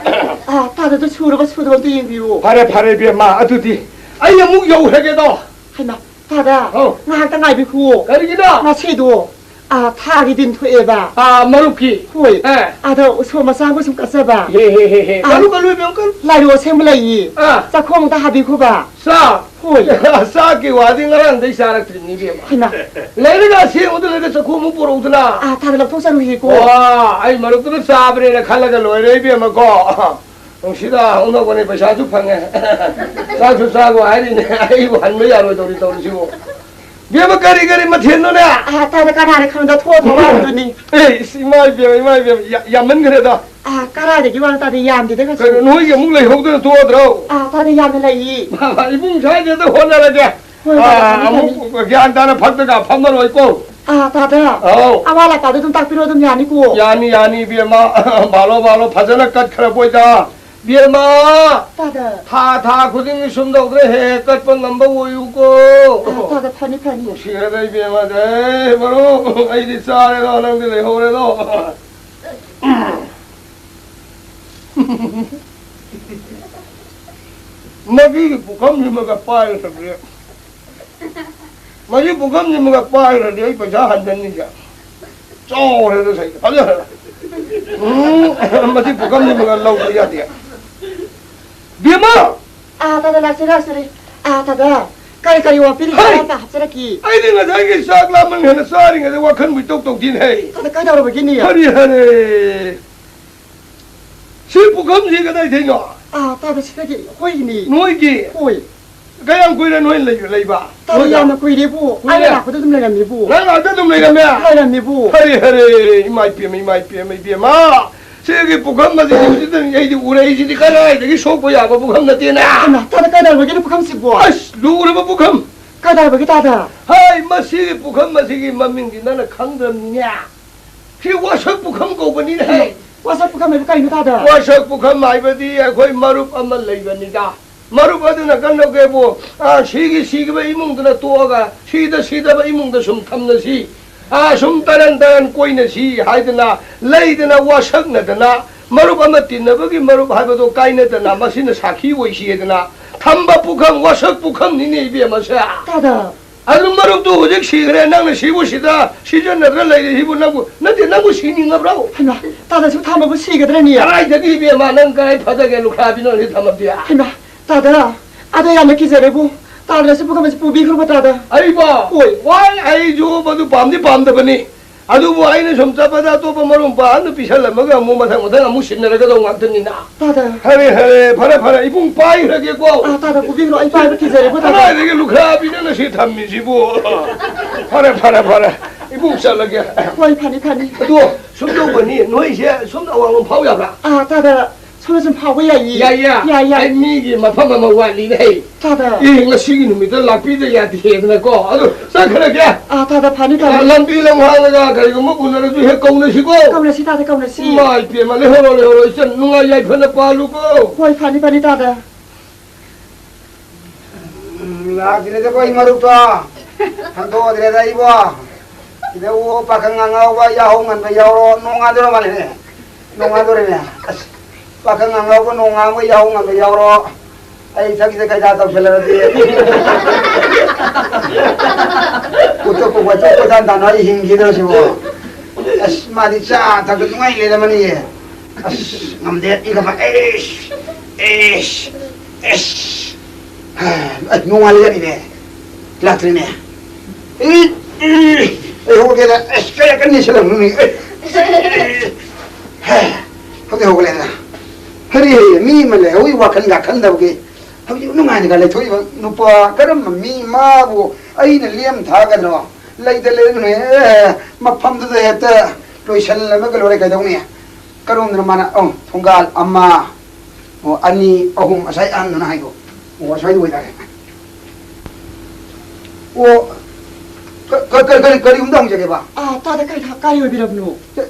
ꯑꯥ, ꯇꯥꯗ, ꯑꯗꯨ ꯁꯨꯔꯕ ꯁꯨꯗꯕ ꯑꯝꯇ ꯌꯦꯡꯕꯤꯌꯨ꯫ ꯐꯔꯦ, ꯐꯔꯦ, ꯏꯕꯦꯝꯃ, ꯑꯗꯨꯗꯤ ꯑꯩ ꯑꯃꯨꯛ ꯌꯧꯈ꯭ꯔꯒꯦꯗꯣ꯫ ꯍꯩꯃꯥ, ꯇꯥꯗ, ꯑꯧ꯫ ꯉꯥꯏꯍꯥꯛꯇ ꯉꯥꯏꯕꯤꯈꯨꯑꯣ꯫ ꯀꯔꯤꯒꯤꯅꯣ? ꯉꯁꯤꯗꯣ, ꯑꯥ, ꯊꯥꯒꯤ ꯗꯤꯟ ꯊꯣꯛꯑꯦꯕ꯫ ꯑꯥ, ꯃꯔꯨꯞꯀꯤ? ꯍꯣꯏ꯫ ꯑꯦ꯫ ꯑꯗ ꯎꯁꯣꯞ ꯃꯆꯥ ꯑꯃ ꯁꯨꯝ ꯀꯠꯆꯕ꯫ ꯍꯦ, ꯍꯦ, ꯍꯦ, ꯍꯦ꯫ ꯑꯥ꯫ ꯀꯜꯂꯨ, ꯀꯜꯂꯨ, ꯏꯕꯦꯝꯃ, ꯀꯜꯂꯨ꯫ ꯂꯥꯏꯔꯨ ꯑꯁꯦꯡꯕ ꯂꯩꯌꯦ꯫ ꯑꯥ꯫ ꯆꯥꯛꯈꯣꯝ ꯑꯝꯇ ꯍꯥꯕꯤꯈꯣꯕ꯫ ꯆꯥꯛ? ꯍꯣꯏ꯫ ꯆꯥꯛꯀꯤ ꯋꯥꯗꯤ ꯉꯔꯥꯡꯗꯩ ꯆꯥꯔꯛꯇ꯭ꯔꯤꯅꯤ, ꯏꯕꯦꯝꯃ꯫ ꯍꯩꯃꯥ꯫ ꯂꯩꯔꯒ ꯑꯁꯦꯡꯕꯗꯨ ꯂꯩꯔꯒ ꯆꯥꯛꯈꯣꯝ ꯑꯃ ꯄꯨꯔꯛꯎꯗꯅ꯫ ꯑꯥ, ꯇꯥꯗ, ꯂꯧꯊꯣꯛꯆꯔꯨꯒꯦꯀꯣ꯫ ꯋꯥ, ꯑꯩ ꯃꯔꯨꯞꯇꯨꯅ ꯆꯥꯕꯅꯦꯅ ꯈꯜꯂꯒ ꯂꯣꯏꯔꯦ, ꯏꯕꯦꯝꯃꯀꯣ꯫ ꯅꯨꯡꯁꯤꯗ, ꯍꯧꯅꯧꯕꯅꯦ, ꯄꯩꯁꯥꯁꯨ ꯐꯪꯉꯦ꯫ ꯆꯥꯛꯁꯨ ꯆꯥꯒꯣ ꯍꯥꯏꯔꯤꯅꯦ, ꯑꯩꯕꯨ ꯍꯟꯕ ꯌꯥꯔꯣꯏꯗꯧꯔꯤ ꯇꯧꯔꯤꯁꯤꯕꯨ꯫ ꯏꯕꯦꯝꯃ, ꯀꯔꯤ ꯀꯔꯤ ꯃꯊꯦꯜꯅꯣꯅꯦ? ꯑꯥ, ꯇꯥꯗ, ꯀꯅꯥꯅ ꯈꯪꯗ ꯊꯣꯛꯑꯝꯕ ꯋꯥꯗꯨꯅꯤ꯫ ꯑꯦ, ꯏꯁ, ꯏꯃꯥ ꯏꯕꯦꯝꯃ, ꯏꯃꯥ ꯏꯕꯦꯝꯃ, ꯌꯥ-, ꯌꯥꯝꯃꯟꯈ꯭ꯔꯦꯗ꯫ ꯑꯥ, ꯀꯔꯥꯏꯗꯒꯤ ꯋꯥꯅꯣ ꯇꯥꯗ, ꯌꯥꯝꯗꯦꯗ ꯀꯩꯁꯨ꯫ ꯀꯩꯅꯣ, ꯅꯣꯏꯒꯤ ꯑꯃꯨꯛ ꯂꯩꯍꯧꯗꯅ ꯇꯣꯛꯑꯗ꯭ꯔꯣ? ꯑꯥ, ꯇꯥꯗ, ꯌꯥꯝꯅ ꯂꯩꯌꯦ꯫ ꯏꯕꯨꯡ ꯁ꯭ꯋꯥꯏꯗ ꯍꯣꯠꯅꯔꯒꯦ꯫ ꯍꯣꯏ, ꯑꯥ, ꯍꯣꯏ, ꯍꯣꯏ, ꯑꯃꯨꯛ ꯍꯣꯏ꯫ ꯒ꯭ꯌꯥꯟ ꯇꯥꯅ ꯐꯝꯗꯒ ꯐꯝꯃꯔꯣꯏꯀꯣ꯫ ꯑꯥ, ꯇꯥꯗ꯫ ꯑꯧ꯫ ꯑꯋꯥ ꯂꯥꯛꯄꯗ ꯑꯗꯨꯝ ꯇꯥꯛꯄꯤꯔꯣ, ꯑꯗꯨꯝ ꯌꯥꯅꯤꯀꯣ꯫ ꯌꯥꯅꯤ, ꯌꯥꯅꯤ, ꯏꯕꯦꯝꯃ꯫ ꯕꯥꯂꯣ, ꯕꯥꯂꯣ, ꯐꯖꯅ ꯀꯠꯈ꯭ꯔꯕꯣꯏꯗ꯫ ꯏꯕꯦꯝꯃ! ꯇꯥꯗ꯫ ꯊꯥ, ꯊꯥ ꯈꯨꯗꯤꯡꯒꯤ ꯁꯨꯝ ꯇꯧꯗꯅ ꯍꯦꯛ ꯍꯦꯛ ꯀꯠꯄ ꯉꯝꯕ ꯑꯣꯏꯌꯨꯀꯣ꯫ ꯑꯥ, ꯇꯥꯗ, ꯐꯅꯤ, ꯐꯅꯤ꯫ ꯅꯨꯡꯁꯤꯈ꯭ꯔꯦꯗ, ꯏꯕꯦꯝꯃ꯫ ꯑꯦ, ꯃꯔꯨꯞ, ꯑꯩꯗꯤ ꯆꯥꯔꯦꯗꯣ, ꯅꯪꯗꯤ ꯂꯩꯍꯧꯔꯦꯗꯣ꯫ ꯃꯁꯤꯒꯤ ꯄꯨꯈꯝꯁꯤꯃꯒ ꯄꯥꯏꯔꯨꯁꯕ꯭ꯔꯦ꯫ ꯃꯁꯤ ꯄꯨꯈꯝꯁꯤꯃꯒ ꯄꯥꯏꯔꯨꯔꯗꯤ ꯑꯩ ꯄꯩꯁꯥ ꯍꯟꯖꯟꯅꯤꯁꯦ꯫ ꯆꯥꯎꯔꯦꯗ ꯁꯩꯗ꯫ ꯐꯖꯔꯦ꯫ ꯎꯝ, ꯃꯁꯤ ꯄꯨꯈꯝꯁꯤꯃꯒ ꯂꯧꯗ ꯌꯥꯗꯦ꯫ ꯕꯦꯝꯃ! ꯑꯥ, ꯇꯥꯗ, ꯂꯥꯛꯆꯔꯦ, ꯂꯥꯛꯆꯔꯦ꯫ ꯑꯥ, ꯇꯥꯗ꯫ ꯀꯔꯤ ꯀꯔꯤ ꯋꯥ ꯄꯤꯔꯤꯒꯦ? ꯍꯩ! ꯑꯝꯇ ꯍꯥꯞꯆꯔꯛꯈꯤ꯫ ꯑꯩꯗꯤ ꯉꯁꯥꯏꯒꯤ ꯆꯥꯛ ꯂꯥꯝꯃꯟ ꯍꯦꯟꯅ ꯆꯥꯔꯤꯉꯩꯗ ꯋꯥꯈꯜꯕꯨ ꯏꯇꯧ ꯇꯧꯗꯦꯅꯦ꯫ ꯍꯩ! ꯑꯗ ꯀꯩꯗꯧꯔꯕꯒꯤꯅꯤ? ꯍꯔꯤ ꯍꯔꯦ! ꯁꯤ ꯄꯨꯈꯝꯁꯤ ꯀꯗꯥꯏꯗꯩꯅꯣ? ꯑꯥ, ꯇꯥꯗ ꯁꯤꯗꯒꯤ ꯑꯩꯈꯣꯏꯒꯤꯅꯤ꯫ ꯅꯣꯏꯒꯤ? ꯍꯣꯏ꯫ ꯀꯌꯥꯝ ꯀꯨꯏꯔꯦ ꯅꯣꯏ ꯂꯩ-, ꯂꯩꯕ? ꯇꯥꯗ ꯅꯣꯏꯗ? ꯌꯥꯝꯅ ꯀꯨꯏꯔꯦꯕꯨ꯫ ꯀꯨꯏꯔꯦ? ꯑꯩꯅ ꯂꯥꯛꯄꯗ ꯑꯗꯨꯝ ꯂꯩꯔꯝꯃꯤꯕꯨ꯫ ꯅꯪ ꯑꯥꯗ ꯑꯗꯨꯝ ꯂꯩꯔꯝꯃꯦ? ꯂꯩꯔꯝꯃꯤꯕꯨ꯫ ꯍꯔꯦ ꯍꯔꯦ, ꯏꯃꯥ ꯏꯄꯦꯝꯃ, ꯏꯃꯥ ꯏꯄꯦꯝꯃ, ꯏꯕꯦꯝꯃ꯫ ꯁꯤꯒꯤ ꯄꯨꯈꯝ ꯑꯁꯤꯗꯤ ꯍꯧꯖꯤꯛꯇꯅꯤ ꯑꯩꯗꯤ ꯎꯔꯛꯏꯁꯤꯗꯤ ꯀꯗꯥꯏꯗꯒꯤ ꯁꯣꯛꯄ ꯌꯥꯕ ꯄꯨꯈꯝ ꯅꯠꯇꯦꯅꯦ꯫ ꯍꯩꯃꯥ, ꯇꯥꯗ ꯀꯩꯗꯧꯔꯕꯒꯤꯅꯣ ꯄꯨꯈꯝꯁꯤꯕꯣ? ꯑꯁ, ꯂꯨꯔꯕ ꯄꯨꯈꯝ꯫ ꯀꯩꯗꯧꯔꯕꯒꯦ ꯇꯥꯗ? ꯍꯥꯏ, ꯃꯁꯤꯒꯤ ꯄꯨꯈꯝ ꯑꯁꯤꯒꯤ ꯃꯃꯤꯡꯗꯤ ꯅꯪꯅ ꯈꯪꯗ꯭ꯔꯕꯅꯤꯅꯦ꯫ ꯁꯤ ꯋꯥꯁꯛ ꯄꯨꯈꯝ ꯀꯧꯕꯅꯤꯅꯦ꯫ ꯑꯦ, ꯋꯥꯁꯛ ꯄꯨꯈꯝ ꯍꯥꯏꯕ ꯀꯩꯅꯣ ꯇꯥꯗ? ꯋꯥꯁꯛ ꯄꯨꯈꯝ ꯍꯥꯏꯕꯗꯤ ꯑꯩꯈꯣꯏ ꯃꯔꯨꯞ ꯑꯃ ꯂꯩꯕꯅꯤꯗ꯫ ꯃꯔꯨꯞ ꯑꯗꯨꯅ ꯀꯝꯗꯧꯒꯦꯕꯨ, ꯑꯥ, ꯁꯤꯒꯤ ꯁꯤꯈꯤꯕ ꯏꯃꯨꯡꯗꯨꯅ ꯇꯣꯛꯑꯒ ꯁꯤꯗ ꯁꯤꯗꯕ ꯏꯃꯨꯡꯗ ꯁꯨꯝ ꯊꯝꯅꯁꯤ꯫ ꯑꯥ, ꯁꯨꯝ ꯇꯔꯟ ꯇꯔꯟ ꯀꯣꯏꯅꯁꯤ ꯍꯥꯏꯗꯅ ꯂꯩꯗꯅ ꯋꯥꯁꯛꯅꯗꯅ ꯃꯔꯨꯞ ꯑꯃ ꯇꯤꯟꯅꯕꯒꯤ ꯃꯔꯨꯞ ꯍꯥꯏꯕꯗꯣ ꯀꯥꯏꯅꯗꯅ ꯃꯁꯤꯅ ꯁꯥꯈꯤ ꯑꯣꯏꯁꯤꯗꯅ ꯊꯝꯕ ꯄꯨꯈꯝ, ꯋꯥꯁꯛ ꯄꯨꯈꯝꯅꯤꯅꯦ ꯏꯕꯦꯝꯃꯁꯦ꯫ ꯇꯥꯗ꯫ ꯑꯗꯨ ꯃꯔꯨꯞꯇꯨ ꯍꯧꯖꯤꯛ ꯁꯤꯈ꯭ꯔꯦ, ꯅꯪꯅ ꯁꯤꯕꯨ ꯁꯤꯗ ꯁꯤꯖꯤꯟꯅꯗ꯭ꯔ ꯂꯩꯔꯤꯁꯤꯕꯨ ꯅꯪꯕꯨ, ꯅꯠꯇꯦ, ꯅꯪꯕꯨ ꯁꯤꯅꯤꯡꯉꯕ꯭ꯔꯣ? ꯍꯩꯃꯥ, ꯇꯥꯗ ꯁꯨꯝ ꯊꯝꯕꯕꯨ ꯁꯤꯒꯗ꯭ꯔꯅꯦ? ꯀꯗꯥꯏꯗꯒꯤ ꯏꯕꯦꯝꯃ, ꯅꯪ ꯀꯗꯥꯏ ꯐꯗꯒꯦ ꯂꯨꯈ꯭ꯔꯥꯕꯤ ꯅꯪ ꯁꯤ ꯊꯝꯃꯝꯗꯦ? ꯍꯩꯃꯥ, ꯇꯥꯗ, ꯑꯗꯣ ꯌꯥꯝꯅ ꯀꯤꯖꯔꯦꯕꯨ꯫ ꯇꯥꯗꯅ ꯁꯤ ꯄꯨꯈꯝ ꯑꯁꯤ ꯄꯨꯕꯤꯈ꯭ꯔꯣꯕ ꯇꯥꯗ꯫ ꯑꯩꯕꯣ? ꯍꯣꯏ꯫ ꯋꯥꯏ, ꯑꯩꯁꯨ ꯃꯗꯨ ꯄꯥꯝꯗꯤ ꯄꯥꯝꯗꯕꯅꯤ꯫ ꯑꯗꯨꯕꯨ ꯑꯩꯅ ꯁꯨꯝ ꯆꯠꯄꯗ ꯑꯇꯣꯞꯄ ꯃꯔꯨꯞ ꯃꯄꯥꯡ ꯑꯃꯗ ꯄꯤꯁꯜꯂꯝꯃꯒ ꯑꯃꯨꯛ ꯃꯊꯪ ꯃꯊꯪ ꯑꯃꯨꯛ ꯁꯤꯟꯅꯔꯒꯗꯧ ꯉꯥꯛꯇꯅꯤꯅ꯫ ꯇꯥꯗ꯫ ꯐꯔꯦ, ꯐꯔꯦ, ꯐꯔꯦ, ꯐꯔꯦ, ꯏꯕꯨꯡ ꯄꯥꯏꯈ꯭ꯔꯒꯦꯀꯣ꯫ ꯑꯥ, ꯇꯥꯗ, ꯄꯨꯕꯤꯈ꯭ꯔꯣ, ꯑꯩ ꯄꯥꯏꯕ ꯀꯤꯖꯔꯦꯀꯣ, ꯇꯥꯗ꯫ ꯀꯗꯥꯏꯗꯒꯤ ꯂꯨꯈ꯭ꯔꯥꯕꯤꯅ ꯉꯁꯤ ꯊꯝꯃꯤꯁꯤꯕꯨ? ꯐꯔꯦ, ꯐꯔꯦ, ꯐꯔꯦ, ꯏꯕꯨꯡ ꯆꯠꯂꯒꯦ꯫ ꯍꯣꯏ, ꯐꯅꯤ, ꯐꯅꯤ꯫ ꯑꯗꯣ ꯁꯨꯝ ꯇꯧꯕꯅꯤ, ꯅꯣꯏꯁꯦ ꯁꯣꯝꯗ ꯑꯋꯥꯡꯂꯣꯝ ꯐꯥꯎ ꯌꯥꯕ꯭ꯔꯥ? ꯑꯥ, ꯇꯥꯗ, ꯁꯣꯝꯗ ꯁꯨꯝ ꯐꯥꯎꯕ ꯌꯥꯏꯌꯦ꯫ ꯌꯥꯏꯌꯦ? ꯌꯥꯏ, ꯌꯥꯏ꯫ ꯑꯩ ꯃꯤꯒꯤ ꯃꯐꯝ ꯑꯃ ꯋꯥꯠꯂꯤꯅꯦ꯫ ꯇꯥꯗ꯫ ꯑꯦ, ꯉꯁꯤꯒꯤ ꯅꯨꯃꯤꯠꯇ ꯂꯥꯛꯄꯤꯗ ꯌꯥꯗꯦꯗꯅꯀꯣ꯫ ꯑꯗꯨ ꯆꯠꯈ꯭ꯔꯒꯦ꯫ ꯑꯥ, ꯇꯥꯗ, ꯐꯅꯤ, ꯐꯅꯤ꯫ ꯑꯥ, ꯂꯝꯕꯤ ꯂꯝꯍꯥꯡꯗꯒ ꯀꯔꯤꯒꯨꯝꯕ ꯎꯅꯔꯁꯨ ꯍꯦꯛ ꯀꯧꯅꯁꯤꯀꯣ꯫ ꯀꯧꯅꯁꯤ, ꯇꯥꯗ, ꯀꯧꯅꯁꯤ꯫ ꯏꯃꯥ ꯏꯄꯦꯝꯃ, ꯂꯩꯍꯧꯔꯣ, ꯂꯩꯍꯧꯔꯣ, ꯏꯆꯟ, ꯅꯨꯡꯉꯥꯏ ꯌꯥꯏꯐꯅ ꯄꯥꯜꯂꯨꯀꯣ꯫ ꯍꯣꯏ, ꯐꯅꯤ, ꯐꯅꯤ, ꯇꯥꯗ꯫ ꯎꯝ, ꯂꯥꯛꯇ꯭ꯔꯦꯗꯀꯣ, ꯑꯩ ꯃꯔꯨꯞꯇꯣ꯫ ꯍꯟꯗꯣꯛꯑꯗ꯭ꯔꯦꯗ ꯑꯩꯕꯣ꯫ ꯁꯤꯗ ꯑꯣ ꯄꯥꯈꯪ ꯑꯉꯥꯎꯕ ꯌꯥꯍꯧ ꯉꯟꯕ ꯌꯥꯎꯔꯣ, ꯅꯣꯡꯉꯥꯟꯗꯣꯔ ꯃꯥꯜꯂꯦꯅꯦ꯫ ꯅꯣꯡꯉꯥꯟꯗꯣꯔꯦꯅꯦ꯫ ꯑꯁ, ꯄꯥꯈꯪ ꯑꯉꯥꯎꯕ ꯅꯣꯡꯉꯥꯟꯕ ꯌꯥꯍꯧ ꯉꯟꯕ ꯌꯥꯎꯔꯣ꯫ ꯑꯩ ꯊꯛꯁꯤꯗ ꯀꯩꯗꯥ ꯇꯧꯁꯜꯂꯛꯑꯗꯤ꯫ ꯎꯇꯨꯞꯄ ꯋꯥꯆꯨꯞꯄ ꯇꯥꯟ ꯇꯥꯅ ꯑꯩ ꯍꯤꯡꯈꯤꯗ꯭ꯔꯣ ꯁꯤꯕꯣ? ꯑꯁ, ꯃꯥꯗꯤ ꯆꯥ ꯊꯛꯇ ꯅꯨꯡꯉꯥꯏ ꯂꯩꯔꯝꯃꯅꯤꯌꯦ꯫ ꯑꯁ, ꯉꯝꯗꯦ, ꯏ ꯈꯠꯄ꯫ ꯑꯩꯁ, ꯑꯩꯁ, ꯑꯩꯁ꯫ ꯑꯁ, ꯅꯣꯡꯉꯥꯜꯂꯤ ꯖꯥꯠꯅꯤꯅꯦ꯫ ꯂꯥꯛꯇ꯭ꯔꯤꯅꯦ꯫ ꯑꯩ, ꯑꯩ, ꯑꯩ ꯍꯧꯒꯠꯀꯦꯗ꯫ ꯑꯁ, ꯀꯌꯥ ꯀꯟꯅ ꯁꯤꯜꯂꯝꯃꯤ꯫ ꯑꯩ, ꯍꯦ, ꯍꯧꯖꯤꯛ ꯍꯧꯒꯠꯂꯦꯗ꯫ ꯍꯔꯤ, ꯃꯤ ꯑꯃ ꯂꯩꯍꯧꯋꯤ ꯋꯥꯈꯜꯒ ꯈꯟꯗꯕꯒꯤ꯫ ꯍꯧꯖꯤꯛ ꯅꯨꯡꯉꯥꯏꯅꯒ ꯂꯩꯊꯣꯛꯏꯕ ꯅꯨꯄꯥ ꯀꯔꯝꯕ ꯃꯤ ꯃꯥꯕꯨ ꯑꯩꯅ ꯂꯦꯝ ꯊꯥꯒꯗ꯭ꯔꯣ? ꯂꯩꯇ ꯂꯩꯔꯝꯃꯦ꯫ ꯑꯦ, ꯃꯐꯝꯗꯨꯗ ꯍꯦꯛꯇ ꯂꯣꯏꯁꯜꯂꯝꯃꯒ ꯂꯣꯏꯔꯦ ꯀꯩꯗꯧꯅꯤ? ꯀꯔꯣꯝꯗꯅꯣ ꯃꯥꯅ, ꯑꯧ, ꯊꯣꯡꯒꯥꯜ ꯑꯃ, ꯑꯣ, ꯑꯅꯤ, ꯑꯍꯨꯝ, ꯑꯁ꯭ꯋꯥꯏ ꯑꯍꯟꯗꯨꯅ ꯍꯥꯏꯗꯣ꯫ ꯑꯣ, ꯑꯁ꯭ꯋꯥꯏꯗ ꯑꯣꯏꯇꯥꯔꯦ꯫ ꯑꯣ, ꯀ-, ꯀ-, ꯀ-, ꯀꯔꯤ, ꯀꯔꯤꯒꯨꯝꯗ ꯍꯪꯖꯒꯦꯕ? ꯑꯥ, ꯇꯥꯗ ꯀꯔꯤ, ꯀꯔꯤ ꯑꯣꯏꯕꯤꯔꯕꯅꯣ? ꯁꯤ,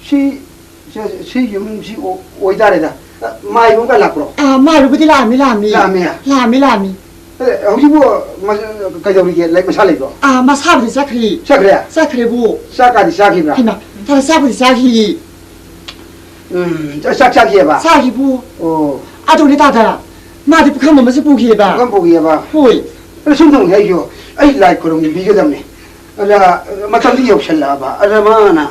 ꯁꯤ, ꯁꯤ, ꯁꯤ ꯌꯨꯝꯁꯤ ꯑꯣ-, ꯑꯣꯏꯇꯥꯔꯦꯗ꯫ ꯑ, ꯃꯥꯏꯕ ꯑꯃꯒ ꯂꯥꯛꯄ꯭ꯔꯣ? ꯑꯥ, ꯃꯥꯏꯕꯕꯨꯗꯤ ꯂꯥꯛꯑꯝꯃꯤ, ꯂꯥꯛꯑꯝꯃꯤ꯫ ꯂꯥꯛꯑꯝꯃꯤ? ꯂꯥꯛꯑꯝꯃꯤ, ꯂꯥꯛꯑꯝꯃꯤ꯫ ꯑꯦ, ꯍꯧꯖꯤꯛꯄꯨ ꯃꯁ-, ꯀꯩꯗꯧꯔꯤꯒꯦ? ꯂꯩ-, ꯃꯁꯥ ꯂꯩꯕ꯭ꯔꯣ? ꯑꯥ, ꯃꯁꯥꯕꯨꯗꯤ ꯆꯠꯈ꯭ꯔꯤ꯫ ꯆꯠꯈ꯭ꯔꯦ? ꯆꯠꯈ꯭ꯔꯦꯕꯨ꯫ ꯆꯥꯛꯀꯥꯗꯤ ꯆꯥꯈꯤꯕ꯭ꯔꯥ? ꯍꯩꯃꯥ, ꯇꯥꯗ ꯆꯥꯛꯄꯨꯗꯤ ꯆꯥꯈꯤꯌꯦ꯫ ꯎꯝ, ꯆꯥ-, ꯆꯥꯛ ꯆꯥꯈꯤꯑꯕ? ꯆꯥꯈꯤꯕꯨ꯫ ꯑꯣ꯫ ꯑꯗꯨꯅꯦ ꯇꯥꯗ, ꯃꯥꯗꯤ ꯄꯨꯈꯝ ꯑꯃꯁꯨ ꯄꯨꯈꯤꯑꯕ꯫ ꯄꯨꯈꯝ ꯄꯨꯈꯤꯑꯕ? ꯍꯣꯏ꯫ ꯑꯗ ꯁꯨꯝ ꯇꯧꯅꯤ ꯑꯩꯁꯨ, ꯑꯩ ꯂꯥꯏ ꯈꯨꯔꯨꯝꯕꯤꯒꯗꯕꯅꯤ꯫ ꯑꯗ ꯃꯇꯝꯗꯤ ꯌꯧꯁꯜꯂꯛꯑꯕ꯫ ꯑꯗ ꯃꯥꯅ,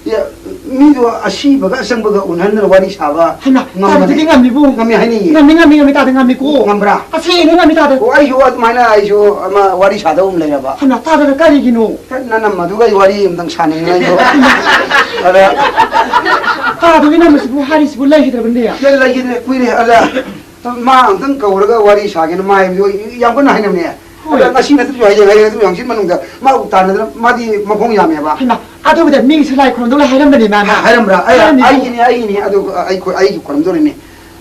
ꯌꯥ-, ꯃꯤꯗꯣ ꯑꯁꯤꯕꯒ ꯑꯆꯪꯕꯒ ꯎꯅꯍꯟꯗꯅ ꯋꯥꯔꯤ ꯁꯥꯕ ꯍꯩꯃꯥ, ꯉꯝꯕꯅꯤ꯫ ꯇꯥꯗꯗꯤ ꯉꯝꯃꯤꯕꯨ꯫ ꯉꯝꯃꯤ ꯍꯥꯏꯅꯤꯡꯉꯤ꯫ ꯉꯝꯃꯤ, ꯉꯝꯃꯤ, ꯉꯝꯃꯤ, ꯇꯥꯗ ꯉꯝꯃꯤꯀꯣ꯫ ꯉꯝꯕ꯭ꯔꯥ? ꯑꯁꯦꯡꯕꯩ ꯉꯝꯃꯤ, ꯇꯥꯗ꯫ ꯑꯣ, ꯑꯩꯁꯨ ꯑꯗꯨꯃꯥꯏꯅ ꯑꯩꯁꯨ ꯑꯃ ꯋꯥꯔꯤ ꯁꯥꯗꯧ ꯑꯃ ꯂꯩꯔꯕ꯫ ꯍꯩꯃꯥ, ꯇꯥꯗꯅ ꯀꯔꯤꯒꯤꯅꯣ? ꯍꯦꯛ ꯅꯅꯝꯃꯗꯨꯒ ꯑꯩ ꯋꯥꯔꯤ ꯑꯃꯇꯪ ꯁꯥꯅꯤꯡꯉꯦ ꯑꯩꯁꯨ꯫ ꯑꯗ ꯇꯥꯗꯒꯤ ꯅꯝꯕꯁꯤꯕꯨ ꯍꯥꯏꯔꯤꯁꯤꯕꯨ ꯂꯩꯈꯤꯗ꯭ꯔꯕꯅꯦ? ꯂꯩ-, ꯂꯩꯈꯤꯗ꯭ꯔꯦ, ꯀꯨꯏꯔꯦ꯫ ꯑꯗ ꯃꯥ ꯑꯝꯇꯪ ꯀꯧꯔꯒ ꯋꯥꯔꯤ ꯁꯥꯒꯦꯅ ꯃꯥ ꯍꯥꯏꯕꯗꯤ ꯌꯥꯝ ꯀꯟꯅ ꯍꯥꯏꯅꯕꯅꯦ꯫ ꯍꯣꯏ꯫ ꯑꯗ ꯉꯁꯤ ꯅꯠꯇ꯭ꯔꯁꯨ ꯍꯌꯦꯡ, ꯍꯌꯦꯡ ꯅꯠꯇ꯭ꯔꯁꯨ ꯍꯪꯆꯤꯠ ꯃꯅꯨꯡꯗ ꯃꯥꯕꯨ ꯇꯥꯟꯅꯗꯅ ꯃꯥꯗꯤ ꯃꯈꯣꯡ ꯌꯥꯝꯃꯦꯕ꯫ ꯍꯩꯃꯥ, ꯑꯗꯨꯕꯨꯗꯤ ꯃꯤꯒꯤꯁꯨ ꯂꯥꯏ ꯈꯨꯔꯨꯝꯗꯧ ꯂꯩ ꯍꯥꯏꯔꯝꯕꯅꯦ ꯃꯥꯅ꯫ ꯍꯥꯏꯔꯝꯕ꯭ꯔꯥ? ꯑꯩ, ꯍꯥꯏꯔꯝꯃꯤꯕꯨ꯫ ꯑꯩꯒꯤꯅꯦ, ꯑꯩꯒꯤꯅꯦ, ꯑꯗꯨ ꯑꯩ ꯈꯨ-, ꯑꯩꯒꯤ ꯈꯨꯔꯨꯝꯗꯣꯔꯤꯅꯦ꯫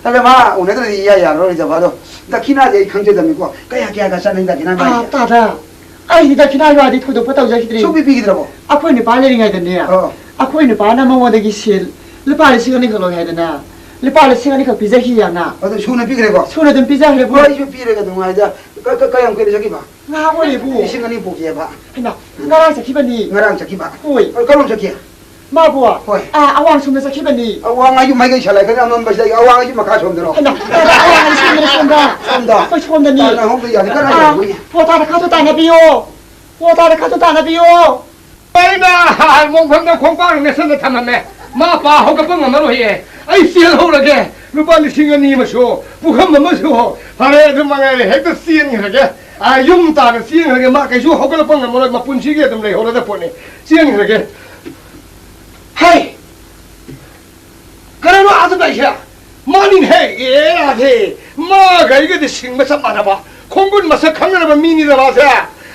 ꯑꯗ ꯃꯥ ꯎꯅꯗ꯭ꯔꯗꯤ ꯏꯌꯥ ꯌꯥꯔꯔꯣꯏꯗꯕ꯫ ꯑꯗꯣ ꯗꯈꯤꯅꯥꯗꯤ ꯑꯩ ꯈꯪꯖꯗꯕꯅꯤꯀꯣ꯫ ꯀꯌꯥ, ꯀꯌꯥꯒ ꯆꯠꯅꯩ ꯗꯈꯤꯅꯥ ꯑꯥ, ꯃꯥꯒꯤꯁꯦ? ꯇꯥꯗ꯫ ꯑꯩꯗꯤ ꯗꯈꯤꯅꯥꯒꯤ ꯋꯥꯗꯤ ꯊꯣꯏꯗꯣꯛꯄ ꯇꯧꯖꯈꯤꯗ꯭ꯔꯦ꯫ ꯁꯨꯡꯄꯤ ꯄꯤꯈꯤꯗ꯭ꯔꯕꯣ? ꯑꯩꯈꯣꯏ ꯅꯨꯄꯥ ꯂꯩꯔꯤꯉꯩꯗꯅꯦ, ꯑꯣ꯫ ꯑꯩꯈꯣꯏ ꯅꯨꯄꯥꯅ ꯃꯉꯣꯟꯗꯒꯤ ꯁꯦꯜ ꯂꯨꯄꯥ ꯂꯤꯁꯤꯡ ꯑꯅꯤꯈꯛ ꯂꯧꯋꯦ ꯍꯥꯏꯗꯅ, ꯂꯨꯄꯥ ꯂꯤꯁꯤꯡ ꯑꯅꯤꯈꯛ ꯄꯤꯖꯈꯤ ꯌꯥꯝꯅ꯫ ꯑꯗꯨ ꯁꯨꯅ ꯄꯤꯈ꯭ꯔꯦꯀꯣ? ꯁꯨꯅ ꯑꯗꯨꯝ ꯄꯤꯖꯈ꯭ꯔꯦ, ꯍꯣꯏ, ꯕꯨ꯫ ꯑꯩꯁꯨ ꯄꯤꯔꯒ ꯑꯗꯨꯝ ꯉꯥꯏꯗ꯫ ꯀ-, ꯀ-, ꯀꯌꯥꯝ ꯀꯨꯏꯔꯦ ꯆꯠꯈꯤꯕ? ꯉꯥꯏꯍꯥꯛ ꯑꯣꯏꯔꯦ, ꯕꯨ꯫ ꯂꯤꯁꯤꯡ ꯑꯅꯤ ꯄꯨꯈꯤꯑꯕ? ꯍꯩꯃꯥ, ꯉꯔꯥꯡ ꯆꯠꯈꯤꯕꯅꯤ꯫ ꯉꯔꯥꯡ ꯆꯠꯈꯤꯕ? ꯍꯣꯏ꯫ ꯑ, ꯀꯔꯣꯝ ꯆꯠꯈꯤ? ꯃꯥꯕꯨ? ꯍꯣꯏ꯫ ꯑꯥ, ꯑꯋꯥꯡ ꯁꯣꯝꯗ ꯆꯠꯈꯤꯕꯅꯤ꯫ ꯑꯋꯥꯡ ꯍꯥꯏꯁꯨ ꯃꯥꯏꯀꯩ ꯁꯥꯂꯥꯏ ꯈꯔ ꯑꯃꯝꯕꯁꯤꯗ ꯑꯩ ꯑꯋꯥꯡ ꯍꯥꯏꯁꯨ ꯃꯈꯥ ꯁꯣꯝꯗꯔꯣ? ꯍꯩꯃꯥ, ꯇꯥꯗ, ꯑꯋꯥꯡ ꯍꯥꯏꯁꯤ ꯁꯣꯝꯗꯅꯤ, ꯁꯣꯝꯗ꯫ ꯁꯣꯝꯗ? ꯑꯩꯈꯣꯏ ꯁꯣꯝꯗꯅꯤ꯫ ꯇꯥꯗ ꯍꯣꯝꯗ ꯌꯥꯅꯤ, ꯀꯟꯅ ꯑꯥ, ꯌꯥꯅꯤ꯫ ꯍꯣ, ꯇꯥꯗ ꯈꯔꯁꯨ ꯇꯥꯟꯅꯕꯤꯌꯣ꯫ ꯍꯣ, ꯇꯥꯗ ꯈꯔꯁꯨ ꯇꯥꯟꯅꯕꯤꯌꯣ꯫ ꯑꯩꯅ ꯍꯥꯏ ꯃꯣꯡꯐꯝꯗ ꯈꯣꯡꯄꯥꯛ ꯅꯦꯠꯁꯜꯂ ꯊꯝꯃꯝꯃꯦ꯫ ꯃꯥ ꯄꯥ ꯍꯧꯒꯠꯄ ꯉꯝꯃꯔꯣꯏꯌꯦ꯫ ꯑꯩ ꯆꯦꯜꯍꯧꯔꯒꯦ꯫ ꯂꯨꯄꯥ ꯂꯤꯁꯤꯡ ꯑꯅꯤ ꯑꯃꯁꯨ, ꯄꯨꯈꯝ ꯑꯃꯁꯨ꯫ ꯐꯔꯦ, ꯑꯗꯨ ꯃꯉꯥꯏꯔꯦ, ꯍꯦꯛꯇ ꯆꯦꯟꯈ꯭ꯔꯒꯦ꯫ ꯑꯥ, ꯌꯨꯝ ꯇꯥꯟꯅ ꯆꯦꯟꯈ꯭ꯔꯒꯦ꯫ ꯃꯥ ꯀꯩꯁꯨ ꯍꯧꯒꯠꯂꯛꯄ ꯉꯝꯃꯔꯣꯏ, ꯃꯄꯨꯟꯁꯤꯒꯤ ꯑꯗꯨꯝ ꯂꯩꯍꯧꯔꯗ ꯄꯣꯠꯅꯤ꯫ ꯆꯦꯟꯈ꯭ꯔꯒꯦ꯫ ꯍꯩ! ꯀꯔꯤꯅꯣ ꯑꯥꯗ ꯇꯧꯔꯤꯁꯦ? ꯃꯥꯅꯤꯅꯦꯍꯦ! ꯑꯦ, ꯑꯥꯗꯦ! ꯃꯥꯒ ꯑꯩꯒꯗꯤ ꯁꯤꯡꯕ ꯆꯞ ꯃꯥꯟꯅꯕ, ꯈꯣꯡꯒꯨꯟ ꯃꯁꯛ ꯈꯪꯅꯔꯕ ꯃꯤꯅꯤꯗ ꯃꯥꯁꯦ꯫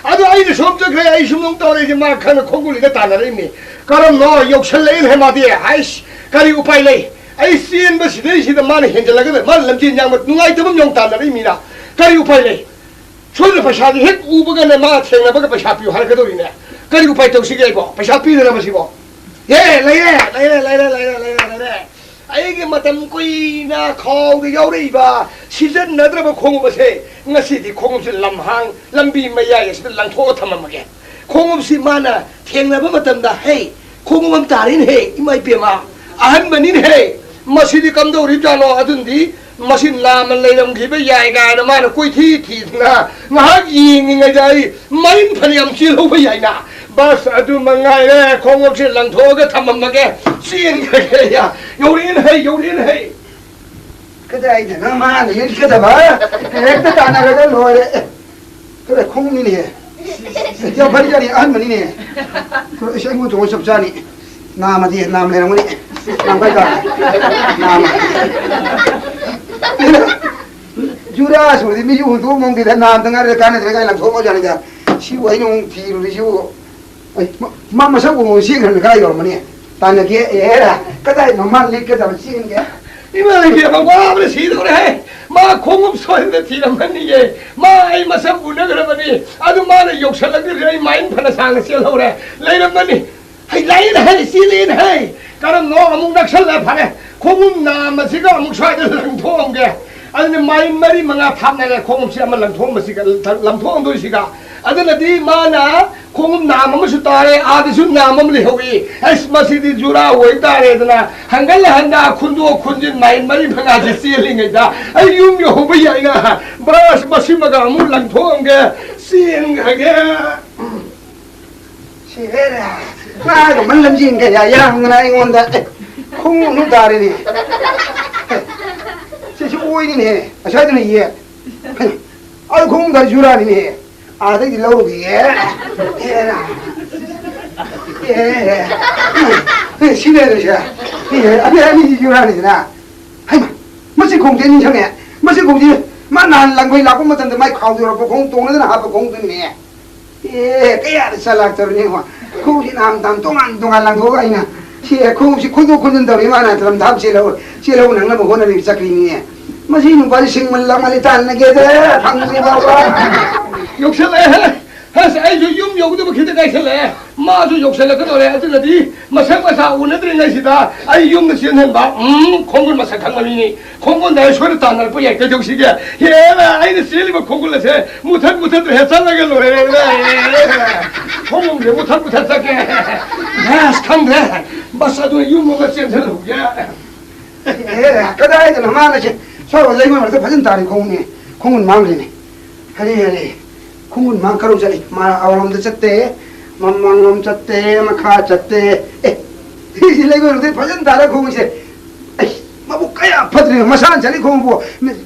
ꯑꯗꯣ ꯑꯩꯅ ꯁꯣꯝ ꯆꯠꯈ꯭ꯔꯦ, ꯑꯩ ꯁꯨꯝ ꯅꯣꯡ ꯇꯧꯔꯛꯏꯁꯦ, ꯃꯥ ꯈꯪꯅ ꯈꯣꯡꯒꯨꯜꯂꯤꯗ ꯇꯥꯟꯅꯔꯛꯏꯅꯤ꯫ ꯀꯔꯝꯅꯣ ꯌꯧꯁꯜꯂꯛꯏꯅꯦ ꯃꯥꯗꯤ? ꯍꯥꯏꯁ, ꯀꯔꯤ ꯎꯄꯥꯏ ꯂꯩ? ꯑꯩ ꯆꯦꯟꯕ ꯁꯤꯗꯩꯁꯤꯗ ꯃꯥꯅ ꯍꯦꯟꯖꯜꯂꯒ ꯃꯥꯅ ꯂꯝꯖꯦꯟ ꯌꯥꯡꯕ ꯅꯨꯡꯉꯥꯏꯇꯕ ꯑꯃ ꯌꯧ ꯇꯥꯟꯅꯔꯛꯏ ꯃꯤꯅ꯫ ꯀꯔꯤ ꯎꯄꯥꯏ ꯂꯩ? ꯁꯣꯏꯗꯅ ꯄꯩꯁꯥꯗꯤ ꯍꯦꯛ ꯎꯕꯒꯅꯦ ꯃꯥ ꯊꯦꯡꯅꯕꯒ ꯄꯩꯁꯥ ꯄꯤꯌꯨ ꯍꯥꯏꯔꯛꯀꯗꯧꯔꯤꯅꯦ꯫ ꯀꯔꯤ ꯎꯄꯥꯏ ꯇꯧꯁꯤꯒꯦ ꯑꯩꯕꯣ? ꯄꯩꯁꯥ ꯄꯤꯗꯅꯕ ꯁꯤꯕꯣ? ꯑꯦ, ꯂꯩꯔꯦ, ꯂꯩꯔꯦ, ꯂꯩꯔꯦ, ꯂꯩꯔꯦ, ꯂꯩꯔꯦ, ꯂꯩꯔꯦ꯫ ꯑꯩꯒꯤ ꯃꯇꯝ ꯀꯨꯏꯅ ꯈꯥꯎꯗ ꯌꯥꯎꯔꯛꯏꯕ ꯁꯤꯖꯤꯟꯅꯗ꯭ꯔꯕ ꯈꯣꯡꯎꯞ ꯑꯁꯦ ꯉꯁꯤꯗꯤ ꯈꯣꯡꯎꯞꯁꯦ ꯂꯝꯍꯥꯡ, ꯂꯝꯕꯤ ꯃꯌꯥꯏ ꯑꯁꯤꯗ ꯂꯪꯊꯣꯛꯑ ꯊꯝꯃꯝꯃꯒꯦ꯫ ꯈꯣꯡꯎꯞꯁꯤ ꯃꯥꯅ ꯊꯦꯡꯅꯕ ꯃꯇꯝꯗ, "ꯍꯦ, ꯈꯣꯡꯎꯞ ꯑꯃ ꯇꯥꯔꯦꯅꯦꯍꯦ, ꯏꯃꯥ ꯏꯕꯦꯝꯃ, ꯑꯍꯟꯕꯅꯤꯅꯦꯍꯦ, ꯃꯁꯤꯗꯤ ꯀꯝꯗꯧꯔꯤꯕꯖꯥꯠꯅꯣ?" ꯑꯗꯨꯅꯗꯤ ꯃꯁꯤ ꯅꯥꯝꯃ ꯂꯩꯔꯝꯈꯤꯕ ꯌꯥꯏ ꯀꯥꯏꯅ ꯃꯥꯅ ꯀꯣꯏꯊꯤ ꯊꯤꯗꯅ ꯉꯥꯏꯍꯥꯛ ꯌꯦꯡꯉꯤꯉꯩꯗ ꯑꯩ ꯃꯔꯤꯟ ꯐꯅꯌꯥꯝ ꯆꯦꯜꯍꯧꯕ ꯌꯥꯏꯅ꯫ ꯕꯁ, ꯑꯗꯨ ꯃꯉꯥꯏꯔꯦ, ꯈꯣꯡꯎꯞꯁꯦ ꯂꯪꯊꯣꯛꯑꯒ ꯊꯝꯃꯝꯃꯒꯦ, ꯆꯦꯟꯈ꯭ꯔꯒꯦ꯫ ꯌꯥ, ꯌꯧꯔꯛꯑꯦꯅꯦ ꯍꯩ, ꯌꯧꯔꯛꯑꯦꯅꯦ ꯍꯩ꯫ ꯀꯗꯥꯏꯗꯅꯣ ꯃꯥꯅ ꯌꯦꯠꯀꯗꯕ? ꯍꯦꯛꯇ ꯇꯥꯟꯅꯔꯒ ꯂꯣꯏꯔꯦ꯫ ꯑꯦ, ꯀꯗꯥꯏ ꯈꯣꯡꯎꯞꯅꯤꯅꯦ꯫ ꯌꯥꯝ ꯐꯔꯤ ꯖꯥꯠꯅꯤ, ꯑꯍꯟꯕꯅꯤꯅꯦ꯫ ꯑꯩꯁ, ꯑꯩꯉꯣꯟꯗ ꯇꯣꯡꯉ ꯆꯞ ꯆꯥꯅꯤ꯫ ꯅꯥꯝꯃꯗꯤ ꯅꯥꯝ ꯂꯩꯔꯝꯒꯅꯤ꯫ ꯅꯥꯝ ꯀꯥꯏ ꯇꯥꯔꯦ? ꯅꯥꯝꯃ꯫ ꯖꯨꯔꯥ ꯁꯨꯔꯗꯤ ꯃꯤꯁꯨ ꯍꯨꯟꯗꯣꯛꯑꯝꯃꯝꯈꯤꯗ ꯅꯥꯝꯗ ꯉꯥꯏꯔꯦ ꯀꯥꯟꯅꯗ꯭ꯔꯦ ꯀꯥꯏ ꯂꯪꯊꯣꯛꯑꯝꯃꯖꯥꯠꯅꯤꯗ꯫ ꯁꯤꯕꯨ ꯑꯩꯅ ꯑꯃꯨꯛ ꯊꯤꯔꯨꯔꯤꯁꯤꯕꯨ꯫ ꯑꯩ, ꯃꯥ, ꯃꯥ ꯃꯁꯛ ꯎꯕ ꯆꯦꯟꯈ꯭ꯔꯅꯤ ꯀꯥꯏ ꯌꯧꯔꯝꯃꯅꯤ? ꯇꯥꯟꯅꯒꯦ, ꯑꯦꯔꯥ, ꯀꯗꯥꯏꯅꯣ ꯃꯥ ꯂꯤꯠꯀꯗꯕ ꯆꯦꯟꯒꯦ? ꯏꯃꯥ ꯏꯕꯦꯝꯃ, ꯋꯥꯕꯅ ꯁꯤꯗꯧꯔꯦꯍꯦ꯫ ꯃꯥ ꯈꯣꯡꯎꯞ ꯁꯣꯏꯗꯅ ꯊꯤꯔꯝꯃꯅꯤꯌꯦ꯫ ꯃꯥ ꯑꯩ ꯃꯁꯛ ꯎꯅꯈ꯭ꯔꯕꯅꯤ꯫ ꯑꯗꯨ ꯃꯥꯅ ꯌꯧꯁꯜꯂꯛꯇ꯭ꯔꯤꯁꯦ ꯑꯩ ꯃꯥꯏꯟ ꯐꯅ ꯁꯥꯡꯅ ꯆꯦꯜꯍꯧꯔꯦ꯫ ꯂꯩꯔꯝꯃꯅꯤ꯫ ꯍꯩ, ꯂꯩꯔꯦ ꯍꯩ, ꯆꯦꯜꯂꯦꯅꯦ ꯍꯩ꯫ ꯀꯔꯝꯅꯣ ꯑꯃꯨꯛ ꯅꯛꯁꯜꯂꯦ꯫ ꯐꯔꯦ, ꯈꯣꯡꯎꯞ ꯅꯥꯝꯃꯁꯤꯒ ꯑꯃꯨꯛ ꯁ꯭ꯋꯥꯏꯗ ꯂꯪꯊꯣꯛꯑꯝꯒꯦ꯫ ꯑꯗꯨꯅ ꯃꯥꯏꯟ ꯃꯔꯤ ꯃꯉꯥ ꯊꯥꯞꯅꯔꯦ ꯈꯣꯡꯎꯞꯁꯤ ꯑꯃ ꯂꯪꯊꯣꯛꯑꯝꯕꯁꯤꯒ, ꯂꯪꯊꯣꯛꯑꯝꯗꯣꯏꯁꯤꯒ꯫ ꯑꯗꯨꯅꯗꯤ ꯃꯥꯅ ꯈꯣꯡꯎꯞ ꯅꯥꯝ ꯑꯃꯁꯨ ꯇꯥꯔꯦ, ꯑꯥꯗꯁꯨ ꯅꯥꯝ ꯑꯃ ꯂꯩꯍꯧꯏ꯫ ꯑꯁ, ꯃꯁꯤꯗꯤ ꯖꯨꯔꯥ ꯑꯣꯏꯇꯥꯔꯦꯗꯅ ꯍꯪꯒꯠ ꯍꯟꯗ ꯈꯨꯟꯗꯣꯛ ꯈꯨꯟꯖꯤꯟ ꯃꯥꯏꯟ ꯃꯔꯤ ꯃꯉꯥꯁꯦ ꯆꯦꯜꯂꯤꯉꯩꯗ ꯑꯩ ꯌꯨꯝ ꯌꯧꯍꯧꯕ ꯌꯥꯏꯅ꯫ ꯕ꯭ꯔꯁ ꯃꯁꯤꯃꯒ ꯑꯃꯨꯛ ꯂꯪꯊꯣꯛꯑꯝꯒꯦ, ꯆꯦꯟꯈ꯭ꯔꯒꯦ꯫ ꯁꯤꯔꯦꯅꯦ꯫ ꯃꯥꯒ ꯃꯟ ꯂꯝꯖꯦꯟꯒ ꯌꯥ-, ꯌꯥꯡꯗꯅ ꯑꯩꯉꯣꯟꯗ, ꯑꯦ, ꯈꯣꯡꯎꯞ ꯑꯃꯨꯛ ꯇꯥꯔꯦꯅꯦ꯫ ꯑꯦ, ꯁꯤꯁꯨ ꯑꯣꯏꯔꯤꯅꯦ꯫ ꯑꯁ꯭ꯋꯥꯏꯗꯅ ꯌꯦ꯫ ꯍꯩ, ꯑꯩ ꯈꯣꯡꯎꯞꯗ ꯖꯨꯔꯥꯅꯤꯅꯦ꯫ ꯑꯥꯗꯩꯗꯤ ꯂꯧꯔꯨꯈꯤꯒꯦ꯫ ꯑꯦ, ꯑꯦ, ꯑꯦ, ꯁꯤ ꯂꯩꯔꯁꯦ꯫ ꯑꯦ, ꯑꯅꯤ, ꯑꯅꯤꯁꯤ ꯖꯨꯔꯥꯅꯤꯗꯅ꯫ ꯍꯩꯃꯥ, ꯃꯁꯤ ꯈꯣꯡꯎꯞꯁꯦ ꯅꯤꯡꯁꯤꯡꯉꯦ꯫ ꯃꯁꯤ ꯈꯣꯡꯎꯞꯁꯤ ꯃꯥ ꯅꯍꯥꯟ ꯂꯥꯡꯕꯩ ꯂꯥꯛꯄ ꯃꯇꯝꯗ ꯃꯥꯏ ꯈꯥꯎꯗ ꯌꯧꯔꯛꯄ ꯈꯣꯡꯎꯞ ꯇꯣꯡꯅꯗꯅ ꯍꯥꯞꯄ ꯈꯣꯡꯎꯞꯇꯨꯅꯤꯅꯦ꯫ ꯑꯦ, ꯀꯌꯥꯗ ꯆꯂꯥꯛꯇꯕꯅꯤ ꯌꯦꯡꯉꯣ꯫ ꯈꯣꯡꯎꯞꯁꯤ ꯅꯍꯥꯟ ꯇꯥꯟ ꯇꯣꯉꯥꯟ ꯇꯣꯉꯥꯟ ꯂꯪꯊꯣꯛꯑꯒ ꯑꯩꯅ ꯁꯤ ꯈꯣꯡꯎꯞꯁꯤ ꯈꯣꯏꯗꯣꯛ ꯈꯣꯏꯖꯤꯟ ꯇꯧꯔꯤ, ꯃꯥꯅ ꯇꯔꯝ ꯊꯥꯕ ꯆꯦꯜꯍꯧ-, ꯆꯦꯜꯍꯧ ꯅꯪꯅꯕ ꯍꯣꯠꯅꯔꯤꯕ ꯆꯀ꯭ꯔꯤꯅꯤꯅꯦ꯫ ꯃꯁꯤ ꯅꯨꯄꯥꯁꯤ ꯁꯤꯡꯃꯜ ꯂꯥꯡꯃꯜꯂꯤ, ꯇꯥꯟꯅꯒꯦꯗ ꯐꯪꯗ꯭ꯔꯤ ꯐꯥꯎꯕ꯫ ꯌꯧꯁꯜꯂꯛꯑꯦꯍꯦ꯫ ꯑꯁ, ꯑꯩꯁꯨ ꯌꯨꯝ ꯌꯧꯒꯗꯕ ꯈꯤꯇ ꯉꯥꯏꯁꯜꯂꯛꯑꯦ꯫ ꯃꯥꯁꯨ ꯌꯧꯁꯜꯂꯛꯀꯗꯧꯔꯦ꯫ ꯑꯗꯨꯅꯗꯤ ꯃꯁꯛ ꯃꯁꯥ ꯎꯅꯗ꯭ꯔꯤꯉꯩꯁꯤꯗ ꯑꯩ ꯌꯨꯝꯗ ꯆꯦꯟꯍꯟꯕ꯫ ꯎꯝ, ꯈꯣꯡꯒꯨꯟ ꯃꯁꯛ ꯈꯪꯕ ꯃꯤꯅꯤ꯫ ꯈꯣꯡꯒꯨꯟꯗ ꯑꯩ ꯁꯣꯏꯗ ꯇꯥꯟꯅꯔꯛꯄ ꯌꯥꯏ꯫ ꯀꯩꯗꯧꯁꯤꯒꯦ? ꯍꯦꯔꯥ, ꯑꯩꯅ ꯆꯦꯜꯂꯤꯕ ꯈꯣꯡꯒꯨꯟ ꯑꯁꯦ ꯃꯨꯊꯠ ꯃꯨꯊꯠ ꯍꯦꯛ ꯆꯠꯂꯒ ꯂꯣꯏꯔꯦ꯫ ꯈꯣꯡꯒꯨꯟꯁꯦ ꯃꯨꯊꯠ ꯃꯨꯊꯠ ꯆꯠꯀꯦ꯫ ꯑꯁ, ꯈꯪꯗ꯭ꯔꯦ꯫ ꯕꯁ ꯑꯗꯨ ꯌꯨꯝ ꯑꯃ ꯆꯦꯟꯁꯤꯜꯍꯧꯒꯦ꯫ ꯑꯦ, ꯀꯗꯥꯏꯗꯅꯣ ꯃꯥꯅ ꯁꯤ ꯁꯣꯔꯣꯛ ꯂꯩꯃ ꯃꯔꯛꯇ ꯐꯖꯅ ꯇꯥꯔꯤ ꯈꯣꯡꯎꯞꯅꯦ꯫ ꯈꯣꯡꯎꯞ ꯃꯥꯡꯈ꯭ꯔꯦꯅꯦ꯫ ꯍꯔꯦ, ꯍꯔꯦ꯫ ꯈꯣꯡꯎꯞ ꯃꯥꯡ ꯀꯔꯧ ꯆꯠꯂꯤ? ꯃꯥ ꯑꯋꯥꯡꯂꯣꯝꯗ ꯆꯠꯇꯦ, ꯃꯃꯥꯡꯂꯣꯝ ꯆꯠꯇꯦ, ꯃꯈꯥ ꯆꯠꯇꯦ꯫ ꯑꯦ, ꯁꯤ ꯂꯩꯃ ꯃꯔꯛꯇ ꯐꯖꯅ ꯇꯥꯔ ꯈꯣꯡꯎꯞꯁꯦ꯫ ꯑꯩ, ꯃꯕꯨꯛ ꯀꯌꯥ ꯐꯠꯇ꯭ꯔꯤꯅꯣ, ꯃꯁꯥꯅ ꯆꯠꯂꯤ ꯈꯣꯡꯎꯞꯄꯨ꯫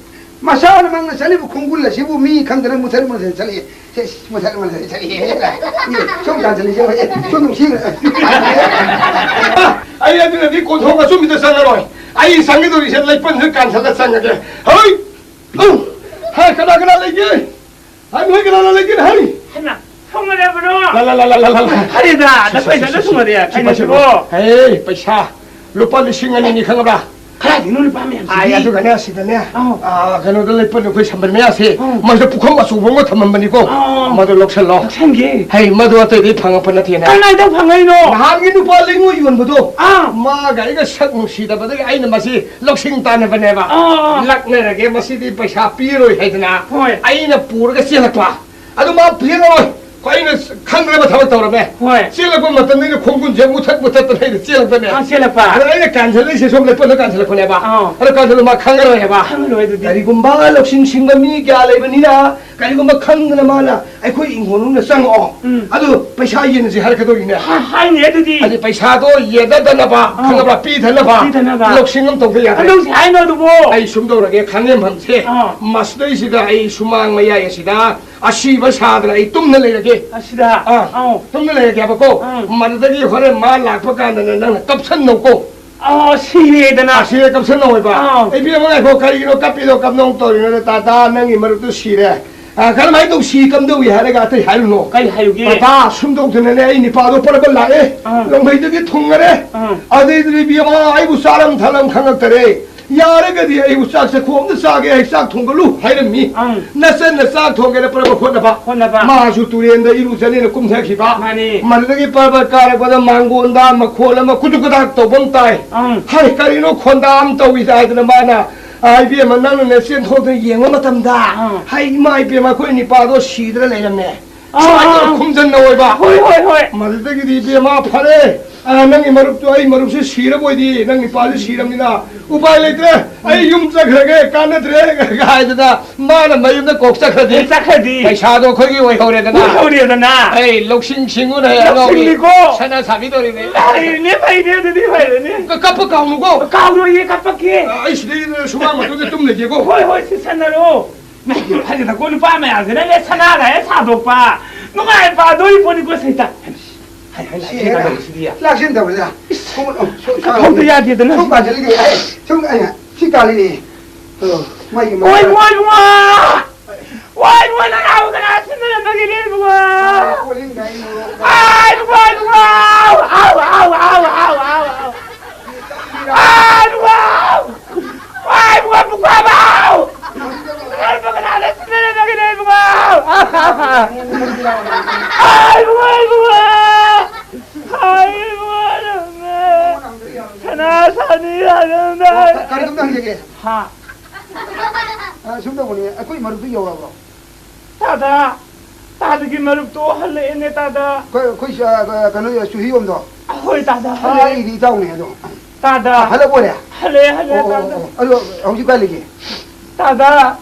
ꯃꯁꯥꯅ ꯃꯪꯅ ꯆꯠꯂꯤꯕ ꯈꯣꯡꯒꯨꯜ ꯑꯁꯤꯕꯨ ꯃꯤ ꯈꯪꯗꯅ ꯃꯨꯊꯠ ꯃꯨꯊꯠ ꯆꯠꯂꯤ꯫ ꯁꯦ, ꯃꯨꯊꯠ ꯃꯨꯊꯠ ꯆꯠꯂꯤ꯫ ꯁꯣꯝ ꯇꯥꯟꯁꯤꯜꯂꯤꯁꯦ, ꯑꯦ, ꯁꯣꯝ ꯅꯨꯡꯁꯤꯈ꯭ꯔꯦ꯫ ꯑꯩ ꯑꯗꯨꯅꯗꯤ ꯀꯣꯟꯊꯣꯡ ꯑꯆꯨꯝꯕꯤꯗ ꯆꯪꯉꯔꯣꯏ꯫ ꯑꯩ ꯆꯪꯒꯗꯧꯔꯤꯁꯦ ꯂꯩꯄꯟꯗ ꯀꯥꯟꯁꯤꯜꯂ ꯆꯪꯉꯒꯦ꯫ ꯍꯣꯏ! ꯎ! ꯍꯥꯏ, ꯀꯅꯥ ꯀꯅꯥ ꯂꯩꯒꯦ? ꯍꯥꯏ, ꯅꯣꯏ ꯀꯅꯥ ꯀꯅꯥ ꯂꯩꯒꯦ? ꯍꯥꯏ! ꯍꯩꯃꯥ, ꯊꯣꯡ ꯍꯥꯏꯔꯕ꯭ꯔꯣ? ꯂꯥ, ꯂꯥ, ꯂꯥ, ꯂꯥ, ꯂꯥ, ꯂꯥ꯫ ꯍꯔꯦꯗꯥ, ꯁꯤ, ꯅꯈꯣꯏ ꯁꯤ, ꯁꯤ, ꯅꯠꯇ꯭ꯔꯣ ꯁꯤ, ꯁꯨꯃꯗꯤ? ꯁꯤ, ꯀꯩꯅꯣ ꯄꯥꯏꯁꯤꯜꯂꯣ꯫ ꯁꯤꯕꯣ? ꯍꯦ, ꯄꯩꯁꯥ ꯂꯨꯄꯥ ꯂꯤꯁꯤꯡ ꯑꯅꯤꯅꯤ, ꯈꯪꯉꯕ꯭ꯔꯥ? ꯀꯗꯥꯏꯗꯩꯅꯣ ꯂꯨꯄꯥ ꯃꯌꯥꯝꯁꯤꯗꯤ? ꯑꯥꯏ, ꯑꯗꯨꯒꯅꯦ, ꯁꯤꯗꯅꯦ, ꯑꯧ꯫ ꯑꯥ, ꯀꯩꯅꯣꯗ ꯂꯩꯄꯟ ꯑꯩꯈꯣꯏ ꯁꯝꯕꯜ ꯃꯌꯥꯁꯦ, ꯑꯧ꯫ ꯃꯁꯤꯗ ꯄꯨꯈꯝ ꯑꯆꯧꯕ ꯑꯃꯒ ꯊꯝꯃꯝꯕꯅꯤꯀꯣ꯫ ꯑꯧ꯫ ꯃꯗꯨ ꯂꯧꯁꯜꯂꯣ꯫ ꯂꯧꯁꯟꯒꯦ꯫ ꯍꯩ, ꯃꯗꯨ ꯑꯇꯩꯗꯤ ꯐꯪꯉꯛꯄ ꯅꯠꯇꯦꯅꯦ꯫ ꯀꯅꯥꯏꯗ ꯐꯪꯉꯛꯏꯅꯣ? ꯅꯍꯥꯟꯒꯤ ꯅꯨꯄꯥ ꯂꯩꯉꯣꯏ ꯌꯣꯟꯕꯗꯣ, ꯑꯥ꯫ ꯃꯥꯒ ꯑꯩꯒ ꯁꯛ ꯅꯨꯡꯁꯤꯗꯕꯗꯒꯤ ꯑꯩꯅ ꯃꯁꯤ ꯂꯧꯁꯤꯡ ꯇꯥꯟꯅꯕꯅꯦꯕ꯫ ꯑꯥ, ꯑꯥ, ꯑꯥ꯫ ꯂꯛꯅꯔꯒꯦ, ꯃꯁꯤꯗꯤ ꯄꯩꯁꯥ ꯄꯤꯔꯣꯏ ꯍꯥꯏꯗꯅ꯫ ꯍꯣꯏ꯫ ꯑꯩꯅ ꯄꯨꯔꯒ ꯆꯦꯜꯂꯛꯄ꯫ ꯑꯗꯨ ꯃꯥ ꯄꯤꯔꯛꯑꯔꯣꯏ꯫ ꯑꯩꯅ ꯈꯪꯗ꯭ꯔꯕ ꯊꯕꯛ ꯇꯧꯔꯝꯃꯦ꯫ ꯍꯣꯏ꯫ ꯆꯦꯜꯂꯛꯄ ꯃꯇꯝꯗ ꯑꯩꯅ ꯈꯣꯡꯒꯨꯟꯁꯦ ꯃꯨꯊꯠ ꯃꯨꯊꯠꯇꯅ ꯑꯩꯅ ꯆꯦꯜꯂꯛꯄꯅꯦ꯫ ꯑꯥ, ꯆꯦꯜꯂꯛꯄ꯫ ꯑꯗ ꯑꯩꯅ ꯀꯥꯟꯁꯤꯜꯂꯛꯏꯁꯦ ꯁꯣꯝ ꯂꯩꯄꯟꯗ ꯀꯥꯟꯁꯤꯜꯂꯛꯄꯅꯦꯕ꯫ ꯑꯥ꯫ ꯑꯗ ꯀꯥꯟꯁꯤꯜꯂ ꯃꯥ ꯈꯪꯉꯔꯣꯏ ꯍꯥꯏꯕ꯫ ꯈꯪꯉꯔꯣꯏ ꯑꯗꯨꯗꯤ꯫ ꯀꯔꯤꯒꯨꯝꯕ ꯂꯧꯁꯤꯡ ꯁꯤꯡꯕ ꯃꯤ ꯀꯌꯥ ꯂꯩꯕꯅꯤꯅ, ꯀꯔꯤꯒꯨꯝꯕ ꯈꯪꯗꯅ ꯃꯥꯅ ꯑꯩꯈꯣꯏ ꯏꯪꯈꯣꯜ ꯃꯅꯨꯡꯗ ꯆꯪꯉꯛꯑꯣ꯫ ꯎꯝ꯫ ꯑꯗꯨ ꯄꯩꯁꯥ ꯌꯦꯟꯅꯁꯦ ꯍꯥꯏꯔꯛꯀꯗꯧꯔꯤꯅꯦ꯫ ꯍꯥꯏꯅꯦ ꯑꯗꯨꯗꯤ꯫ ꯑꯗꯨꯗꯤ ꯄꯩꯁꯥꯗꯣ ꯌꯦꯟꯅꯗꯅꯕ, ꯑꯥ꯫ ꯈꯪꯉꯕ꯭ꯔꯥ? ꯄꯤꯗꯅꯕ꯫ ꯄꯤꯗꯅꯕ꯫ ꯂꯧꯁꯤꯡ ꯑꯃ ꯇꯧꯗ ꯌꯥꯗ꯭ꯔꯦ꯫ ꯀꯝꯗꯧꯁꯦ ꯍꯥꯏꯅꯣ ꯑꯗꯨꯕꯣ? ꯑꯩ ꯁꯨꯝ ꯇꯧꯔꯒꯦ, ꯈꯥꯡꯉꯦꯝꯐꯝꯁꯦ꯫ ꯑꯥ꯫ ꯃꯁꯤꯗꯩꯁꯤꯗ ꯑꯩ ꯁꯨꯃꯥꯡ ꯃꯌꯥꯏ ꯑꯁꯤꯗ ꯑꯁꯤꯕ ꯁꯥꯗꯅ ꯑꯩ ꯇꯨꯝꯅ ꯂꯩꯔꯒꯦ꯫ ꯑꯁꯤꯗ? ꯑꯥ꯫ ꯑꯥꯎ꯫ ꯇꯨꯝꯅ ꯂꯩꯔꯒꯦ ꯍꯥꯏꯕꯀꯣ꯫ ꯑꯥ꯫ ꯃꯗꯨꯗꯒꯤ ꯍꯣꯔꯦꯟ ꯃꯥ ꯂꯥꯛꯄ ꯀꯥꯟꯗꯅ ꯅꯪꯅ ꯀꯞꯁꯟꯅꯧꯀꯣ꯫ ꯑꯣ, ꯁꯤꯔꯦꯗꯅ꯫ ꯑꯁꯤꯔꯦ ꯀꯞꯁꯟꯅꯧ ꯍꯥꯏꯕ꯫ ꯑꯥ꯫ ꯏꯕꯦꯝꯃ, ꯉꯥꯏꯈꯣ, ꯀꯔꯤꯒꯤꯅꯣ ꯀꯞꯄꯤꯗꯣ? ꯀꯞꯅꯧ ꯇꯧꯔꯤꯅꯣ? ꯇꯥꯇꯥ, ꯅꯪꯒꯤ ꯃꯔꯨꯞꯇꯨ ꯁꯤꯔꯦ꯫ ꯑ, ꯀꯔꯝꯍꯥꯏꯅ ꯇꯧ? ꯁꯤ ꯀꯝꯗꯧꯏ ꯍꯥꯏꯔꯒ ꯑꯇꯩ ꯍꯥꯏꯔꯨꯅꯣ꯫ ꯀꯩ ꯍꯥꯏꯌꯨꯒꯦ? ꯇꯥꯇꯥ, ꯁꯨꯝ ꯇꯧꯗꯅꯅꯦ, ꯑꯩ ꯅꯤꯄꯥꯗꯣ ꯄꯔꯕ ꯂꯥꯛꯑꯦ꯫ ꯑꯥ꯫ ꯂꯣꯡꯃꯩꯗꯒꯤ ꯊꯨꯡꯉꯔꯦ꯫ ꯑꯥ꯫ ꯑꯗꯩꯗꯨꯗꯤ ꯏꯕꯦꯝꯃ, ꯑꯩꯕꯨ ꯆꯥꯔꯝ ꯊꯛꯂꯝ ꯈꯪꯉꯛꯇꯔꯦ꯫ ꯌꯥꯔꯒꯗꯤ ꯑꯩꯕꯨ ꯆꯥꯛ ꯆꯥꯛꯈꯣꯝꯗ ꯆꯥꯒꯦ, ꯑꯩ ꯆꯥꯛ ꯊꯣꯡꯒꯜꯂꯨ ꯍꯥꯏꯔꯝꯃꯤ꯫ ꯑꯪ꯫ ꯅꯆꯟꯅ ꯆꯥꯛ ꯊꯣꯡꯒꯦꯅ ꯄꯔꯕ ꯍꯣꯠꯅꯕ꯫ ꯍꯣꯠꯅꯕ꯫ ꯃꯥꯁꯨ ꯇꯨꯔꯦꯟꯗ ꯏꯔꯨꯖꯅꯦꯅ ꯀꯨꯝꯊꯈꯤꯕ꯫ ꯃꯥꯅꯤ꯫ ꯃꯗꯨꯗꯒꯤ ꯄꯔꯕ ꯀꯥꯔꯛꯄꯗ ꯃꯥꯡꯒꯣꯟꯗ ꯃꯈꯣꯜ ꯑꯃ ꯀꯨꯗꯨꯛ ꯀꯨꯗꯥꯛ ꯇꯧꯕ ꯑꯃ ꯇꯥꯏ꯫ ꯑꯪ꯫ ꯍꯥꯏ, ꯀꯔꯤꯅꯣ ꯈꯣꯟꯗꯥ ꯑꯃ ꯇꯧꯏꯗ ꯍꯥꯏꯗꯅ ꯃꯥꯅ, "ꯑꯥ, ꯏꯕꯦꯝꯃ, ꯅꯪꯅꯅꯦ ꯆꯦꯟꯊꯣꯛꯇꯅ ꯌꯦꯡꯕ ꯃꯇꯝꯗ, ꯑꯪ꯫ ꯍꯥꯏ, ꯏꯃꯥ ꯏꯕꯦꯝꯃ, ꯑꯩꯈꯣꯏ ꯅꯤꯄꯥꯗꯣ ꯁꯤꯗꯅ ꯂꯩꯔꯝꯃꯦ"꯫ ꯑꯥ, ꯁꯨꯃꯥꯏꯅ ꯇꯧꯔ ꯑꯥ, ꯑꯥ꯫ ꯈꯨꯝꯖꯟꯅ ꯑꯣꯏꯕ꯫ ꯍꯣꯏ, ꯍꯣꯏ, ꯍꯣꯏ꯫ ꯃꯗꯨꯗꯒꯤꯗꯤ ꯏꯕꯦꯝꯃ, "ꯐꯔꯦ, ꯑ, ꯅꯪꯒꯤ ꯃꯔꯨꯞꯇꯨ, ꯑꯩ ꯃꯔꯨꯞꯁꯦ ꯁꯤꯔꯕꯣꯏꯗꯤ, ꯅꯪ ꯅꯤꯄꯥꯁꯦ ꯁꯤꯔꯕꯅꯤꯅ ꯎꯄꯥꯏ ꯂꯩꯇ꯭ꯔꯦ, ꯑꯩ ꯌꯨꯝ ꯆꯠꯈ꯭ꯔꯒꯦ, ꯀꯥꯟꯅꯗ꯭ꯔꯦ" ꯍꯥꯏꯗꯅ ꯃꯥꯅ ꯃꯌꯨꯝꯗ ꯀꯣꯛ ꯆꯠꯈ꯭ꯔꯗꯤ, ꯑꯦ, ꯆꯠꯈ꯭ꯔꯗꯤ꯫ ꯄꯩꯁꯥꯗꯣ ꯑꯩꯈꯣꯏꯒꯤ ꯑꯣꯏꯍꯧꯔꯦꯗꯅ꯫ ꯑꯣꯏꯍꯧꯔꯦꯗꯅ꯫ ꯑꯩ ꯂꯧꯁꯤꯡ ꯁꯤꯡꯉꯨꯅꯦ, ꯑꯉꯥꯎꯕꯤ꯫ ꯂꯧꯁꯤꯡꯅꯤꯀꯣ꯫ ꯁꯅꯥ ꯁꯥꯕꯤꯗꯧꯔꯤꯅꯦ꯫ ꯐꯩꯅꯦ, ꯐꯩꯅꯦ, ꯑꯗꯨꯗꯤ ꯐꯩꯅꯦ꯫ ꯀ-, ꯀꯞꯄ ꯀꯥꯎꯅꯨꯀꯣ꯫ ꯀꯥꯎꯔꯣꯏꯌꯦ, ꯀꯞꯄꯛꯀꯦ꯫ ꯑ, ꯑꯩ ꯁꯤꯗꯩ ꯁꯨꯃꯥꯡ ꯃꯇꯣꯟꯗ ꯇꯨꯝ ꯂꯩꯒꯦꯀꯣ꯫ ꯍꯣꯏ, ꯍꯣꯏ, ꯁꯤ ꯁꯥꯟꯅꯔꯣ꯫ ꯅꯪꯒꯤ ꯐꯔꯦꯗꯀꯣ, ꯅꯨꯄꯥ ꯃꯌꯥꯝꯁꯤꯅꯅꯦ ꯁꯅꯥꯒ ꯍꯦꯛ ꯁꯥꯗꯣꯛꯄ꯫ ꯅꯨꯡꯉꯥꯏ ꯄꯥꯗꯣꯔꯤ ꯄꯣꯠꯅꯤꯀꯣ, ꯁꯩꯇ꯫ ꯍꯥꯏ, ꯍꯥꯏ, ꯁꯤ ꯍꯥꯏ, ꯍꯦꯛ ꯍꯥꯏ, ꯁꯤꯗꯤ꯫ ꯂꯥꯛꯁꯤꯟꯗꯕꯗ꯫ ꯏꯁ, ꯁꯨꯝ, ꯁꯨꯝ ꯀꯞꯐꯝꯗ ꯌꯥꯗꯦꯗꯅ꯫ ꯁꯨꯝ ꯄꯥꯁꯤꯜꯂꯤꯅꯦ꯫ ꯑꯩ, ꯁꯨꯝ, ꯑꯩꯅ ꯁꯤ ꯀꯥꯜꯂꯤꯅꯦ꯫ ꯑꯣ, ꯃꯥꯒꯤ ꯃꯃꯥ꯫ ꯍꯣꯏ, ꯃꯣꯏ, ꯃꯣꯏ! ꯋꯥꯏ, ꯋꯥꯏ, ꯅꯪ ꯂꯥꯛꯑꯣ, ꯀꯅꯥ ꯁꯤꯟꯅꯔꯝꯕꯒꯤꯅꯦ, ꯏꯕꯨꯡꯉꯣ? ꯑꯥꯏ, ꯏꯕꯨꯡꯉꯣ, ꯏꯕꯨꯡꯉꯣ! ꯑꯥꯎ, ꯑꯥꯎ, ꯑꯥꯎ, ꯑꯥꯎ, ꯑꯥꯎ, ꯑꯥꯎ, ꯑꯥꯎ! ꯑꯥꯏ, ꯏꯕꯨꯡꯉꯣ! ꯋꯥꯏ, ꯏꯕꯨꯡꯉꯣ, ꯄꯨꯈ꯭ꯔꯣꯕꯥꯎ! ꯁꯤꯟꯅꯔꯝꯕ ꯀꯅꯥꯅ ꯁꯤꯟꯅꯔꯝꯕꯒꯤꯅꯦ, ꯏꯕꯨꯡꯉꯣ? ꯑꯥꯏ, ꯏꯕꯨꯡꯉꯣ, ꯏꯕꯨꯡꯉꯣ! ꯑꯥꯏ, ꯏꯕꯨꯡꯉꯣ, ꯁꯅꯥ ꯁꯥꯅꯤ ꯌꯥꯗꯕꯗ! ꯀꯔꯤꯒꯨꯝꯕ ꯍꯪꯖꯒꯦ? ꯍꯥ? ꯑ, ꯁꯨꯝ ꯇꯧꯕꯅꯦ, ꯑꯩꯈꯣꯏ ꯃꯔꯨꯞꯇꯨ ꯌꯧꯔꯕ꯭ꯔꯣ? ꯇꯥꯗ, ꯇꯥꯗꯒꯤ ꯃꯔꯨꯞꯇꯣ ꯍꯜꯂꯛꯑꯦꯅꯦ, ꯇꯥꯗ꯫ ꯑꯩꯈꯣꯏ, ꯑꯩꯈꯣꯏ, ꯑ, ꯀ-, ꯀꯩꯅꯣ, ꯆꯨꯍꯤꯌꯣꯝꯗꯣ? ꯍꯣꯏ, ꯇꯥꯗ, ꯑ, ꯍꯜꯂꯛꯑꯦ꯫ ꯑꯩꯒꯤ ꯏꯇꯥꯎꯅꯦ ꯑꯗꯣ꯫ ꯇꯥꯗ꯫ ꯑ, ꯍꯜꯂꯛ ꯑꯣꯏꯔꯦ? ꯍꯜꯂꯛꯑꯦ, ꯍꯜꯂꯛꯑꯦ, ꯑꯣ, ꯑꯣ, ꯇꯥꯗ꯫ ꯑꯣ, ꯑꯗꯣ ꯍꯧꯖꯤꯛ ꯀꯥꯏ ꯂꯩꯒꯦ? ꯇꯥꯗ,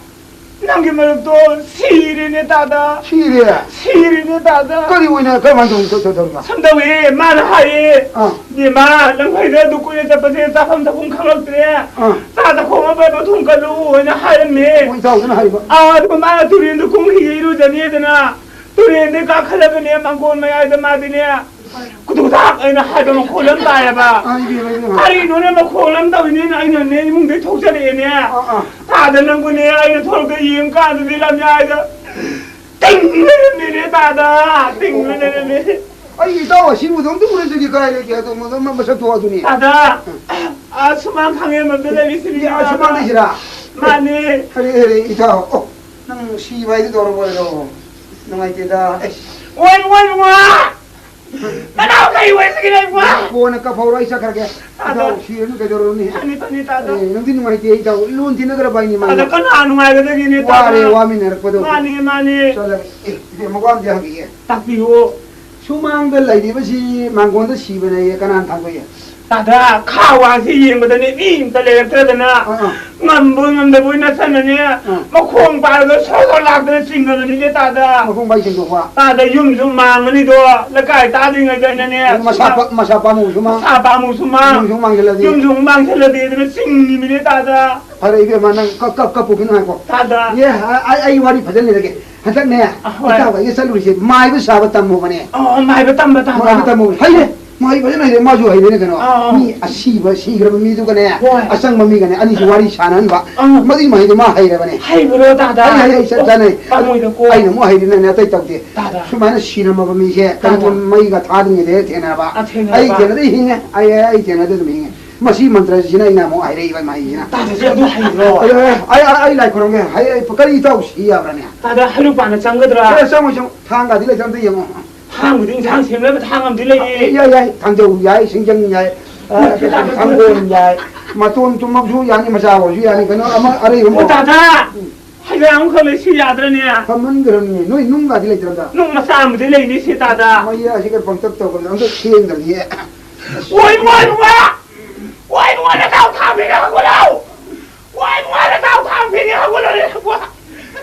ꯅꯪꯒꯤ ꯃꯔꯨꯞꯇꯣ ꯁꯤꯔꯦꯅꯦ ꯇꯥꯗ꯫ ꯁꯤꯔꯦ? ꯁꯤꯔꯦꯅꯦ ꯇꯥꯗ꯫ ꯀꯔꯤ ꯑꯣꯏꯅ, ꯀꯔꯝꯍꯥꯏꯅ ꯇꯧꯔꯤꯅꯣ? ꯇꯧ-, ꯇꯧ-, ꯇꯧꯔꯤꯅꯣ? ꯁꯨꯝ ꯇꯧꯋꯦ, ꯃꯥꯅ ꯍꯥꯏꯌꯦ, ꯑꯥ꯫ "ꯏꯕꯦꯝꯃ, ꯂꯝꯈꯩꯗ ꯑꯗꯨ ꯀꯨꯏꯅ ꯆꯠꯄꯁꯦ ꯆꯥꯐꯝ ꯊꯛꯐꯝ ꯈꯪꯉꯛꯇ꯭ꯔꯦ꯫ ꯑꯥ꯫ ꯆꯥ ꯆꯥꯈꯣꯝ ꯑꯃ ꯄꯥꯏꯕ ꯊꯣꯡ ꯀꯠꯂꯨ" ꯍꯥꯏꯅ ꯍꯥꯏꯔꯝꯃꯦ꯫ ꯑꯣ, ꯏꯇꯥꯎꯗꯨꯅ ꯍꯥꯏꯕ? ꯑꯥ, ꯑꯗꯨꯒ ꯃꯥꯅ ꯇꯨꯔꯦꯟꯗ ꯀꯨꯝꯈꯤꯒꯦ ꯏꯔꯨꯖꯅꯤꯗꯅ ꯇꯨꯔꯦꯟꯗꯩ ꯀꯥꯈꯠꯂꯒꯅꯦ, ꯃꯥꯡꯒꯣꯟ ꯃꯌꯥꯏꯗ ꯃꯥꯗꯤꯅꯦ, ꯀꯨꯗꯨꯛ ꯀꯨꯗꯥꯛ ꯑꯩꯅ ꯍꯥꯏꯕ ꯃꯈꯣꯜ ꯑꯃ ꯇꯥꯏꯌꯦꯕ꯫ ꯑꯥ, ꯏꯕꯦꯝꯃ, ꯏꯕꯦꯝꯃ꯫ ꯀꯔꯤꯅꯣꯅꯦ ꯃꯈꯣꯜ ꯑꯃ ꯇꯧꯏꯅꯦꯅ ꯑꯩꯅꯅꯦ ꯏꯃꯨꯡꯗꯩ ꯊꯣꯛꯆꯔꯛꯑꯦꯅꯦ꯫ ꯑꯥ, ꯑꯥ꯫ ꯇꯥꯗ ꯅꯪꯕꯨꯅꯦ ꯑꯩꯅ ꯊꯣꯛꯂꯛꯇ ꯌꯦꯡ ꯀꯥꯟꯗꯗꯤ ꯂꯝꯌꯥꯏꯗ ꯇꯤꯡ ꯂꯩꯔꯝꯃꯦꯅꯦ ꯇꯥꯗ, ꯇꯤꯡ ꯂꯩꯔꯝꯃꯦ꯫ ꯑꯩ ꯏꯇꯥꯎ ꯑꯁꯤꯕꯨꯗꯣ ꯑꯝꯇ ꯎꯅꯖꯒꯦ, ꯀꯗꯥꯏ ꯂꯩꯒꯦ? ꯑꯗꯣ ꯃ-, ꯃ-, ꯃꯁꯛꯇꯣ ꯑꯗꯨꯅꯤ꯫ ꯇꯥꯗ, ꯑꯥ, ꯁꯨꯃꯥꯡ ꯈꯥꯡꯉꯦꯝꯕꯝꯗ ꯂꯩꯔꯤꯁꯤꯅꯤ ꯑꯥ, ꯇꯥꯗ꯫ ꯁꯨꯃꯥꯡꯗꯩꯁꯤꯔꯥ? ꯃꯥꯅꯦ꯫ ꯑꯔꯦ, ꯑꯔꯦ, ꯏꯇꯥꯎ, ꯑꯣ, ꯅꯪ ꯁꯤꯕ ꯍꯥꯏꯗꯨ ꯇꯧꯔꯕꯣ? ꯅꯨꯡꯉꯥꯏꯇꯦꯗ꯫ ꯑꯩꯁ꯫ ꯑꯣꯏ, ꯑꯣꯏ, ꯏꯕꯨꯡꯉꯣ! ꯅꯅꯥꯎ ꯀꯩ ꯑꯣꯏꯁꯤꯒꯦ, ꯏꯕꯨꯡꯉꯣ? ꯀꯣꯟꯅ ꯀꯞꯍꯧꯔꯣ, ꯑꯩ ꯆꯠꯈ꯭ꯔꯒꯦ꯫ ꯇꯥꯗ꯫ ꯏꯇꯥꯎ ꯁꯤꯔꯅꯨ ꯀꯩꯗꯧꯔꯨꯅꯤ? ꯐꯅꯤ, ꯐꯅꯤ, ꯇꯥꯗ꯫ ꯑꯦ, ꯅꯪꯗꯤ ꯅꯨꯡꯉꯥꯏꯇꯦ, ꯏꯇꯥꯎ꯫ ꯂꯣꯟ ꯊꯤꯟꯅꯈ꯭ꯔꯕ ꯍꯥꯏꯅꯤ ꯃꯥꯅ꯫ ꯇꯥꯗ, ꯀꯅꯥ ꯅꯨꯡꯉꯥꯏꯒꯗꯒꯦꯅꯦ, ꯇꯥꯗ? ꯋꯥꯔꯦ, ꯋꯥꯃꯤꯟꯅꯔꯛꯄꯗꯣ꯫ ꯃꯥꯅꯤ, ꯃꯥꯅꯤ꯫ ꯆꯠꯂꯒꯦ꯫ ꯑꯦ, ꯏꯕꯦꯝꯃ, ꯋꯥ ꯑꯝꯇ ꯍꯪꯈꯤꯒꯦ꯫ ꯇꯥꯛꯄꯤꯌꯨ꯫ ꯁꯨꯃꯥꯡꯗ ꯂꯩꯔꯤꯕꯁꯤ ꯃꯥꯡꯒꯣꯟꯗ ꯁꯤꯕꯅꯦꯌꯦ, ꯀꯅꯥꯅ ꯊꯥꯡꯗꯣꯛꯏ? ꯇꯥꯗ, ꯈꯥ ꯋꯥꯡꯁꯤ ꯌꯦꯡꯕꯗꯅꯦ ꯃꯤ ꯑꯝꯇ ꯂꯩꯔꯛꯇ꯭ꯔꯗꯅ, ꯑꯥ, ꯑꯥ꯫ ꯉꯝꯕꯣꯏ ꯉꯝꯗꯕꯣꯏ ꯅꯠꯇꯅꯅꯦ, ꯑꯥ꯫ ꯃꯈꯣꯡ ꯄꯥꯏꯔꯒ ꯁꯣꯔ ꯁꯣꯔ ꯂꯥꯛꯇꯅ ꯆꯤꯡꯉꯕꯅꯤꯅꯦ ꯇꯥꯗ꯫ ꯃꯈꯣꯡ ꯄꯥꯏ ꯆꯤꯡꯊꯣꯛꯄ? ꯇꯥꯗ, ꯌꯨꯝꯁꯨ ꯃꯥꯡꯉꯅꯤꯗꯣ, ꯂꯩꯀꯥꯏ ꯇꯥꯗ꯭ꯔꯤꯉꯩꯗꯅꯅꯦ꯫ ꯃꯁꯥ ꯄꯥ-, ꯃꯁꯥ ꯄꯥꯝꯃꯨꯁꯨ ꯃꯥꯡ-, ꯃꯁꯥ ꯄꯥꯝꯃꯨꯁꯨ ꯃꯥꯡ-, ꯌꯨꯝꯁꯨ ꯃꯥꯡꯁꯤꯜꯂꯗꯤ꯫ ꯌꯨꯝꯁꯨ ꯃꯥꯡꯁꯤꯜꯂꯗꯤ ꯑꯗꯨꯅ ꯆꯤꯡꯉꯤꯃꯤꯅꯦ ꯇꯥꯗ꯫ ꯐꯔꯦ ꯏꯕꯦꯝꯃ, ꯅꯪ ꯀꯞ-, ꯀꯞ-, ꯀꯞꯄꯨꯈꯤꯅꯨ ꯉꯥꯏꯈꯣ꯫ ꯇꯥꯗ꯫ ꯑꯦ, ꯑ-, ꯑꯩ, ꯑꯩ ꯋꯥꯔꯤ ꯐꯖꯅ ꯂꯤꯔꯒꯦ꯫ ꯍꯟꯗꯛꯅꯦ, ꯑ, ꯍꯣꯏ꯫ ꯏꯇꯥꯎꯒ ꯑꯩꯒ ꯆꯠꯂꯨꯔꯤꯁꯦ ꯃꯥꯏꯕ ꯁꯥꯕ ꯇꯝꯃꯨꯕꯅꯦ꯫ ꯑꯣ, ꯃꯥꯏꯕ ꯇꯝꯕ, ꯇꯥꯗ꯫ ꯃꯥꯏꯕ ꯇꯝꯃꯨꯕꯅꯦ꯫ ꯍꯩꯔꯦ꯫ ꯃꯥꯏꯕ ꯐꯖꯅ ꯍꯩꯔꯦ꯫ ꯃꯥꯁꯨ ꯍꯩꯔꯦꯅꯦ ꯀꯩꯅꯣ꯫ ꯑ, ꯑ꯫ ꯃꯤ ꯑꯁꯤꯕ, ꯁꯤꯈ꯭ꯔꯕ ꯃꯤꯗꯨꯒꯅꯦ, ꯍꯣꯏ꯫ ꯑꯆꯪꯕ ꯃꯤꯒꯅꯦ, ꯑꯅꯤꯁꯤ ꯋꯥꯔꯤ ꯁꯥꯟꯅꯍꯟꯕ꯫ ꯑ꯫ ꯃꯗꯨꯒꯤ ꯃꯍꯩꯗꯣ ꯃꯥ ꯍꯩꯔꯕꯅꯦ꯫ ꯍꯩꯕ꯭ꯔꯣ, ꯇꯥꯗ? ꯍꯩ, ꯍꯩ, ꯍꯩ, ꯆꯞ ꯑꯣ, ꯆꯥꯅꯩ꯫ ꯑꯗꯨ ꯄꯥꯝꯃꯣꯏꯗꯀꯣ꯫ ꯑꯩꯅ ꯑꯃꯨꯛ ꯍꯩꯔꯤꯅꯅꯦ, ꯑꯇꯩ ꯇꯧꯗꯦ꯫ ꯇꯥꯗ꯫ ꯁꯨꯃꯥꯏꯅ ꯁꯤꯔꯝꯃꯕ ꯃꯤꯁꯦ ꯇꯥꯗ꯫ ꯀꯔꯤꯒꯨꯝꯕ ꯃꯩꯒ ꯊꯥꯗ꯭ꯔꯤꯉꯩꯗ ꯍꯦꯛ ꯊꯦꯡꯅꯔꯕ꯫ ꯑ, ꯊꯦꯡꯅꯔꯕ꯫ ꯑꯩ ꯊꯦꯡꯅꯗꯤ ꯍꯤꯡꯉꯦ꯫ ꯑꯩ, ꯑꯩ ꯊꯦꯡꯅꯗꯤ ꯑꯗꯨꯝ ꯍꯤꯡꯉꯦ꯫ ꯃꯁꯤ ꯃꯟꯇ꯭ꯔꯁꯤꯅ ꯑꯩꯅ ꯑꯃꯨꯛ ꯍꯥꯏꯔꯛꯏꯕ ꯃꯍꯩꯁꯤꯅ꯫ ꯇꯥꯗꯁꯨ ꯑꯗꯨ ꯍꯩꯕ꯭ꯔꯣ? ꯑꯗꯣ, ꯑꯩ, ꯑꯩ, ꯑꯩ ꯂꯥꯏ ꯈꯨꯔꯨꯝꯒꯦ꯫ ꯍꯩ, ꯑꯩ ꯀꯔꯤ ꯏꯇꯥꯎ ꯁꯤ ꯌꯥꯕ꯭ꯔꯥꯅꯦ? ꯇꯥꯗ, ꯍꯩꯔꯨꯛꯄꯥꯟꯗ ꯆꯪꯒꯗ꯭ꯔꯥ? ꯑꯦ, ꯆꯪꯉꯣꯏ, ꯆꯪꯉꯣꯏ꯫ ꯊꯥꯡꯒꯗꯤ ꯂꯩꯇ꯭ꯔꯥ ꯑꯝꯇ ꯌꯦꯡꯉꯣ꯫ ꯊꯥꯡꯕꯨꯗꯤ ꯏꯟꯁꯥꯡ ꯁꯦꯝꯅꯕ ꯊꯥꯡ ꯑꯃꯗꯤ ꯂꯩꯌꯦ꯫ ꯑꯦ, ꯌꯥꯏ, ꯌꯥꯏ꯫ ꯊꯥꯡꯖꯧ ꯌꯥꯏ, ꯁꯤꯡꯖꯪ ꯌꯥꯏ, ꯑ, ꯅꯠꯇꯦ, ꯇꯥꯗ, ꯊꯥꯡꯒꯣꯟ ꯌꯥꯏ꯫ ꯃꯇꯣꯟ ꯇꯨꯝꯃꯕꯁꯨ ꯌꯥꯅꯤ, ꯃꯆꯥ ꯑꯣꯏꯔꯁꯨ ꯌꯥꯅꯤ꯫ ꯀꯩꯅꯣ ꯑꯃ ꯑꯔꯩꯕ ꯑꯣ, ꯑꯃ꯫ ꯇꯥꯗ! ꯍꯩꯔꯥꯡ ꯑꯃꯈꯛ ꯂꯩ, ꯁꯤ ꯌꯥꯗ꯭ꯔꯅꯦ? ꯐꯝꯍꯟꯈ꯭ꯔꯕꯅꯤ꯫ ꯅꯣꯏ ꯅꯨꯡꯒꯗꯤ ꯂꯩꯇ꯭ꯔꯕꯗ? ꯅꯨꯡ ꯃꯆꯥ ꯑꯃꯗꯤ ꯂꯩꯅꯤ, ꯁꯤ ꯇꯥꯗ꯫ ꯃꯩ ꯑꯁꯤꯒ ꯄꯪꯇꯛ ꯇꯧꯈ꯭ꯔꯕꯅꯤ꯫ ꯑꯝꯇ ꯊꯦꯡꯗ꯭ꯔꯗꯤ꯫ ꯑꯣꯏ, ꯃꯣꯏ, ꯃꯣꯏ! ꯋꯥꯏ ꯅꯨꯡꯉꯥꯏꯅ ꯊꯥꯎ ꯊꯥꯡꯕꯤꯒꯦ ꯍꯧꯒꯠꯂꯣ! ꯋꯥꯏ ꯅꯨꯡꯉꯥꯏꯅ ꯊꯥꯎ ꯊꯥꯡꯕꯤꯒꯦ ꯍꯧꯒꯠꯂꯣ!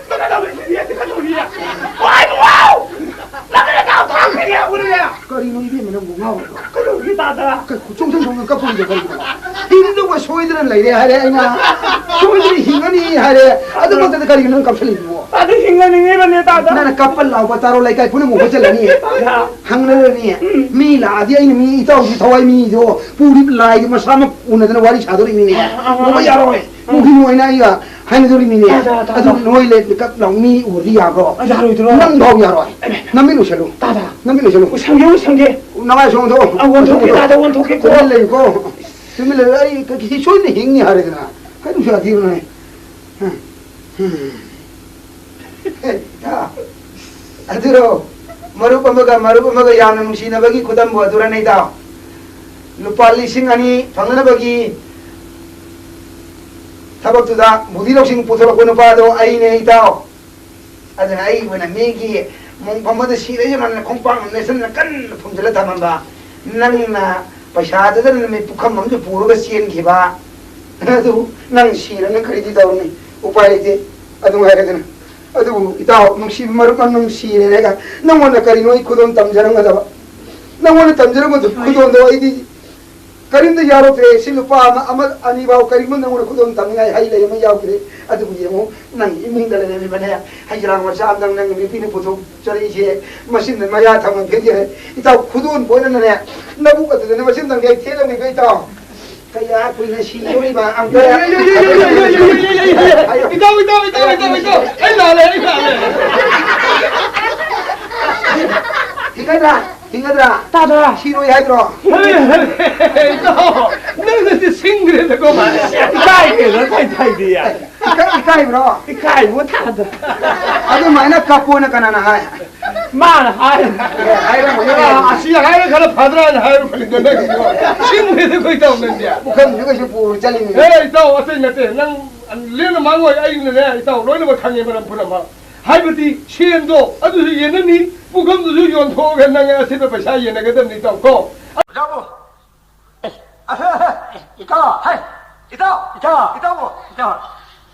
ꯀꯩꯗꯧꯔꯤ? ꯋꯥꯏ, ꯋꯥꯎ! ꯅꯪꯒꯤ ꯅꯅꯥꯎ ꯊꯥꯡ ꯀꯩꯀꯩ ꯎꯔꯦ? ꯀꯔꯤꯅꯣ ꯏꯕꯦꯝꯃ ꯅꯪꯕꯨ ꯉꯥꯎꯔꯤꯕꯣ? ꯀꯩꯗꯧꯔꯤ ꯇꯥꯗ? ꯀꯩ ꯆꯣꯡꯁꯟ ꯆꯣꯡꯁꯟ ꯀꯞꯄꯨꯔꯤꯗꯣ ꯀꯔꯤꯒꯤꯅꯣ? ꯍꯤꯡꯗꯧꯕ ꯁꯣꯏꯗꯅ ꯂꯩꯔꯦ ꯍꯥꯏꯔꯦ ꯑꯩꯅ꯫ ꯁꯣꯏꯗꯅ ꯍꯤꯡꯉꯅꯤ ꯍꯥꯏꯔꯦ꯫ ꯑꯗꯨꯃꯛꯇꯗ ꯀꯔꯤꯒꯤꯅꯣ ꯅꯪ ꯀꯞꯁꯜꯂꯤꯗꯨꯕꯣ? ꯇꯥꯗ ꯍꯤꯡꯉꯅꯤꯡꯉꯤꯕꯅꯦ ꯇꯥꯗ꯫ ꯅꯪꯅ ꯀꯞꯄ ꯂꯥꯎꯕ ꯇꯥꯔꯣ ꯂꯩꯀꯥꯏ ꯄꯨꯝꯅꯃꯛ ꯍꯨꯠꯆꯜꯂꯅꯤ꯫ ꯇꯥꯗ꯫ ꯍꯪꯅꯔꯅꯤ꯫ ꯎꯝ꯫ ꯃꯤ ꯂꯥꯛꯑꯗꯤ ꯑꯩꯅ ꯃꯤ ꯏꯇꯥꯎꯒꯤ ꯊꯋꯥꯏ ꯃꯤꯗꯣ ꯄꯨꯔꯤ ꯂꯥꯏꯗꯣ ꯃꯁꯥꯃꯛ ꯎꯅꯗꯅ ꯋꯥꯔꯤ ꯁꯥꯗꯣꯔꯤꯃꯤꯅꯦ꯫ ꯑ, ꯑ, ꯑ, ꯅꯣꯡꯃ ꯌꯥꯔꯣꯏ꯫ ꯄꯨꯈ꯭ꯔꯤ ꯅꯣꯏꯅ ꯑꯩꯒ ꯍꯥꯏꯅꯗꯣꯔꯤꯃꯤꯅꯦ꯫ ꯇꯥ, ꯇꯥ, ꯇꯥ, ꯑꯗꯨ ꯇꯥ꯫ ꯅꯣꯏ ꯂꯦꯞ ꯀꯞ ꯂꯥꯎ ꯃꯤ ꯎꯔꯗꯤ ꯌꯥꯕ꯭ꯔꯣ? ꯑ, ꯌꯥꯔꯣꯏꯗ꯭ꯔꯣ? ꯅꯪ ꯐꯥꯎ ꯌꯥꯔꯣꯏ꯫ ꯑꯦ, ꯅꯃꯤꯠ ꯎꯁꯜꯂꯨ꯫ ꯇꯥ, ꯇꯥ꯫ ꯅꯃꯤꯠ ꯎꯁꯜꯂꯨ꯫ ꯎꯁꯟꯒꯦ, ꯎꯁꯟꯒꯦ꯫ ꯅꯃꯥꯏ ꯁꯣꯝꯗꯣ꯫ ꯑ, ꯑꯣꯟꯊꯣꯛꯀꯦ, ꯇꯥ, ꯇꯥ, ꯑꯣꯟꯊꯣꯛꯀꯦꯀꯣ꯫ ꯇꯨꯃꯤꯟ ꯂꯩꯌꯨꯀꯣ꯫ ꯇꯨꯃꯤꯟ ꯂꯩꯌꯨ꯫ ꯑꯩ ꯀꯩ ꯁꯣꯏꯗꯅ ꯍꯤꯡꯅꯤ ꯍꯥꯏꯔꯦꯗꯅ꯫ ꯀꯩꯗꯧ ꯌꯥꯗꯦꯕꯅꯣ? ꯍꯝ, ꯍꯝ꯫ ꯏꯇꯥꯎ, ꯑꯗꯨꯔꯣ? ꯃꯔꯨꯞ ꯑꯃꯒ ꯃꯔꯨꯞ ꯑꯃꯒ ꯌꯥꯝꯅ ꯅꯨꯡꯁꯤꯅꯕꯒꯤ ꯈꯨꯗꯝꯕꯨ ꯑꯗꯨꯔꯅꯦ, ꯏꯇꯥꯎ? ꯂꯨꯄꯥ ꯂꯤꯁꯤꯡ ꯑꯅꯤ ꯐꯪꯅꯅꯕꯒꯤ ꯊꯕꯛꯇꯨꯗ ꯕꯨꯙꯤ ꯂꯧꯁꯤꯡ ꯄꯨꯊꯣꯔꯛꯄ ꯅꯨꯄꯥꯗꯣ ꯑꯩꯅꯦ, ꯏꯇꯥꯎ꯫ ꯑꯗꯨꯅ ꯑꯩꯕꯨꯅ ꯃꯤꯒꯤ ꯃꯣꯡꯐꯝ ꯑꯃꯗ ꯁꯤꯔꯁꯨ ꯅꯪꯅ ꯈꯣꯡꯄꯥꯛꯅ ꯅꯦꯠꯁꯟꯅ ꯀꯟꯅ ꯐꯨꯝꯖꯤꯜꯂ ꯊꯝꯃꯝꯕ, ꯅꯪꯅ ꯄꯩꯁꯥꯗꯨꯗ ꯅꯨꯃꯤꯠ ꯄꯨꯈꯝ ꯑꯃꯁꯨ ꯄꯨꯔꯒ ꯆꯦꯟꯈꯤꯕ, ꯑꯗꯨ ꯅꯪ ꯁꯤꯔ ꯅꯪ ꯀꯔꯤꯗꯤ ꯇꯧꯔꯨꯅꯤ? ꯎꯄꯥꯏ ꯂꯩꯇꯦ꯫ ꯑꯗꯨ ꯉꯥꯏꯔꯦꯗꯅ꯫ ꯑꯗꯨꯕꯨ ꯏꯇꯥꯎ, ꯅꯨꯡꯁꯤꯕ ꯃꯔꯨꯞ ꯑꯃ ꯅꯨꯡꯁꯤꯔꯦꯅꯒ ꯅꯪꯉꯣꯟꯗ ꯀꯔꯤꯅꯣ ꯑꯩ ꯈꯨꯗꯣꯜ ꯇꯝꯖꯔꯝꯒꯗꯕ? ꯅꯪꯉꯣꯟꯗ ꯇꯝꯖꯔꯝꯒꯗꯕ ꯈꯨꯗꯣꯜꯗꯣ ꯑꯩꯗꯤ ꯀꯔꯤꯝꯇ ꯌꯥꯎꯔꯛꯇ꯭ꯔꯦ꯫ ꯁꯤ ꯂꯨꯄꯥ ꯑꯃ, ꯑꯃ, ꯑꯅꯤ ꯐꯥꯎ ꯀꯔꯤꯒꯨꯝꯕ ꯅꯪꯉꯣꯟꯗ ꯈꯨꯗꯣꯜ ꯇꯝꯅꯤꯡꯉꯥꯏ ꯍꯩ ꯂꯩ ꯑꯃ ꯌꯥꯎꯗ꯭ꯔꯦ꯫ ꯑꯗꯨꯕꯨ ꯌꯦꯡꯉꯨ, ꯅꯪ ꯏꯃꯨꯡꯗ ꯂꯩꯔꯝꯃꯤꯕꯅꯦ, ꯍꯩ ꯆꯔꯥ ꯃꯆꯥ ꯑꯃꯗꯪ ꯅꯪ ꯅꯨꯄꯤꯅ ꯄꯨꯊꯣꯛꯆꯔꯛꯏꯁꯦ, ꯃꯁꯤꯅ ꯃꯌꯥ ꯊꯝꯃꯝꯒꯦ꯫ ꯏꯇꯥꯎ, ꯈꯨꯗꯣꯜ ꯑꯣꯏꯅꯅꯦ, ꯅꯕꯨꯛ ꯑꯗꯨꯗꯅꯦ ꯃꯁꯤꯃꯗꯪꯗꯤ ꯑꯩ ꯊꯦꯠꯂꯝꯃꯤꯀꯣ ꯏꯇꯥꯎ꯫ ꯀꯌꯥ ꯀꯨꯏꯅ ꯁꯤꯗꯣꯔꯤꯕ ꯑꯝꯇ ꯏꯇꯥꯎ, ꯏꯇꯥꯎ, ꯏꯇꯥꯎ, ꯏꯇꯥꯎ, ꯏꯇꯥꯎ, ꯑꯩ ꯂꯥꯜꯂꯦ, ꯑꯩ ꯂꯥꯜꯂꯦ꯫ ꯍꯤꯡꯒꯗ꯭ꯔꯥ? ꯍꯤꯡꯒꯗ꯭ꯔꯥ? ꯇꯥꯗ꯭ꯔꯥ? ꯁꯤꯔꯣꯏ ꯍꯥꯏꯗ꯭ꯔꯣ? ꯍꯦ, ꯍꯦ, ꯍꯦ, ꯏꯇꯥꯎ, ꯅꯪꯅꯗꯤ ꯁꯤꯡꯈ꯭ꯔꯦꯗꯀꯣ, ꯃꯥ꯫ ꯏꯀꯥꯏꯈ꯭ꯔꯦꯗ, ꯊꯥꯏ ꯊꯥꯏꯗꯤ꯫ ꯏꯀꯥꯏ-, ꯏꯀꯥꯏꯕ꯭ꯔꯣ? ꯏꯀꯥꯏꯕꯣ ꯊꯥꯗ꯫ ꯑꯗꯨꯃꯥꯏꯅ ꯀꯞꯄꯣꯅ ꯀꯅꯥꯅ ꯍꯥꯏ? ꯃꯥꯅ ꯍꯥꯏ꯫ ꯑꯦ, ꯍꯥꯏꯔꯝꯃꯣꯏ, ꯑ, ꯍꯥꯏꯔꯝꯃꯣꯏ꯫ ꯑꯁꯤ ꯍꯥꯏꯔ ꯈꯔ ꯐꯗ꯭ꯔꯥꯅ ꯍꯥꯏꯔꯨꯕꯅꯤꯗ ꯅꯪꯒꯤꯗꯣ꯫ ꯁꯤꯡꯈ꯭ꯔꯦꯗꯀꯣ ꯏꯇꯥꯎ ꯅꯪꯗꯤ꯫ ꯄꯨꯈꯝꯁꯨ ꯀꯩꯁꯨ ꯄꯨꯔ ꯆꯠꯂꯤꯅꯤ꯫ ꯑꯦ, ꯏꯇꯥꯎ, ꯑꯇꯩ ꯅꯠꯇꯦ꯫ ꯅꯪ ꯂꯦꯝꯅ ꯃꯥꯡꯉꯣꯏ, ꯑꯩꯅꯅꯦ, ꯏꯇꯥꯎ, ꯂꯣꯏꯅꯃꯛ ꯈꯪꯉꯦ ꯃꯔꯝ ꯄꯨꯝꯅꯃꯛ꯫ ꯍꯥꯏꯕꯗꯤ ꯁꯦꯟꯗꯣ ꯑꯗꯨꯁꯨ ꯌꯦꯟꯅꯅꯤ, ꯄꯨꯈꯝꯗꯨꯁꯨ ꯌꯣꯟꯊꯣꯛꯑꯒ ꯅꯪ ꯑꯁꯤꯗ ꯄꯩꯁꯥ ꯌꯦꯟꯅꯒꯗꯕꯅꯤ, ꯏꯇꯥꯎ, ꯀꯣ꯫ ꯏꯇꯥꯎꯕꯨ! ꯑꯦ, ꯏꯇꯥꯎ! ꯍꯥꯏ! ꯏꯇꯥꯎ! ꯏꯇꯥꯎ! ꯏꯇꯥꯎꯕꯨ! ꯏꯇꯥꯎ!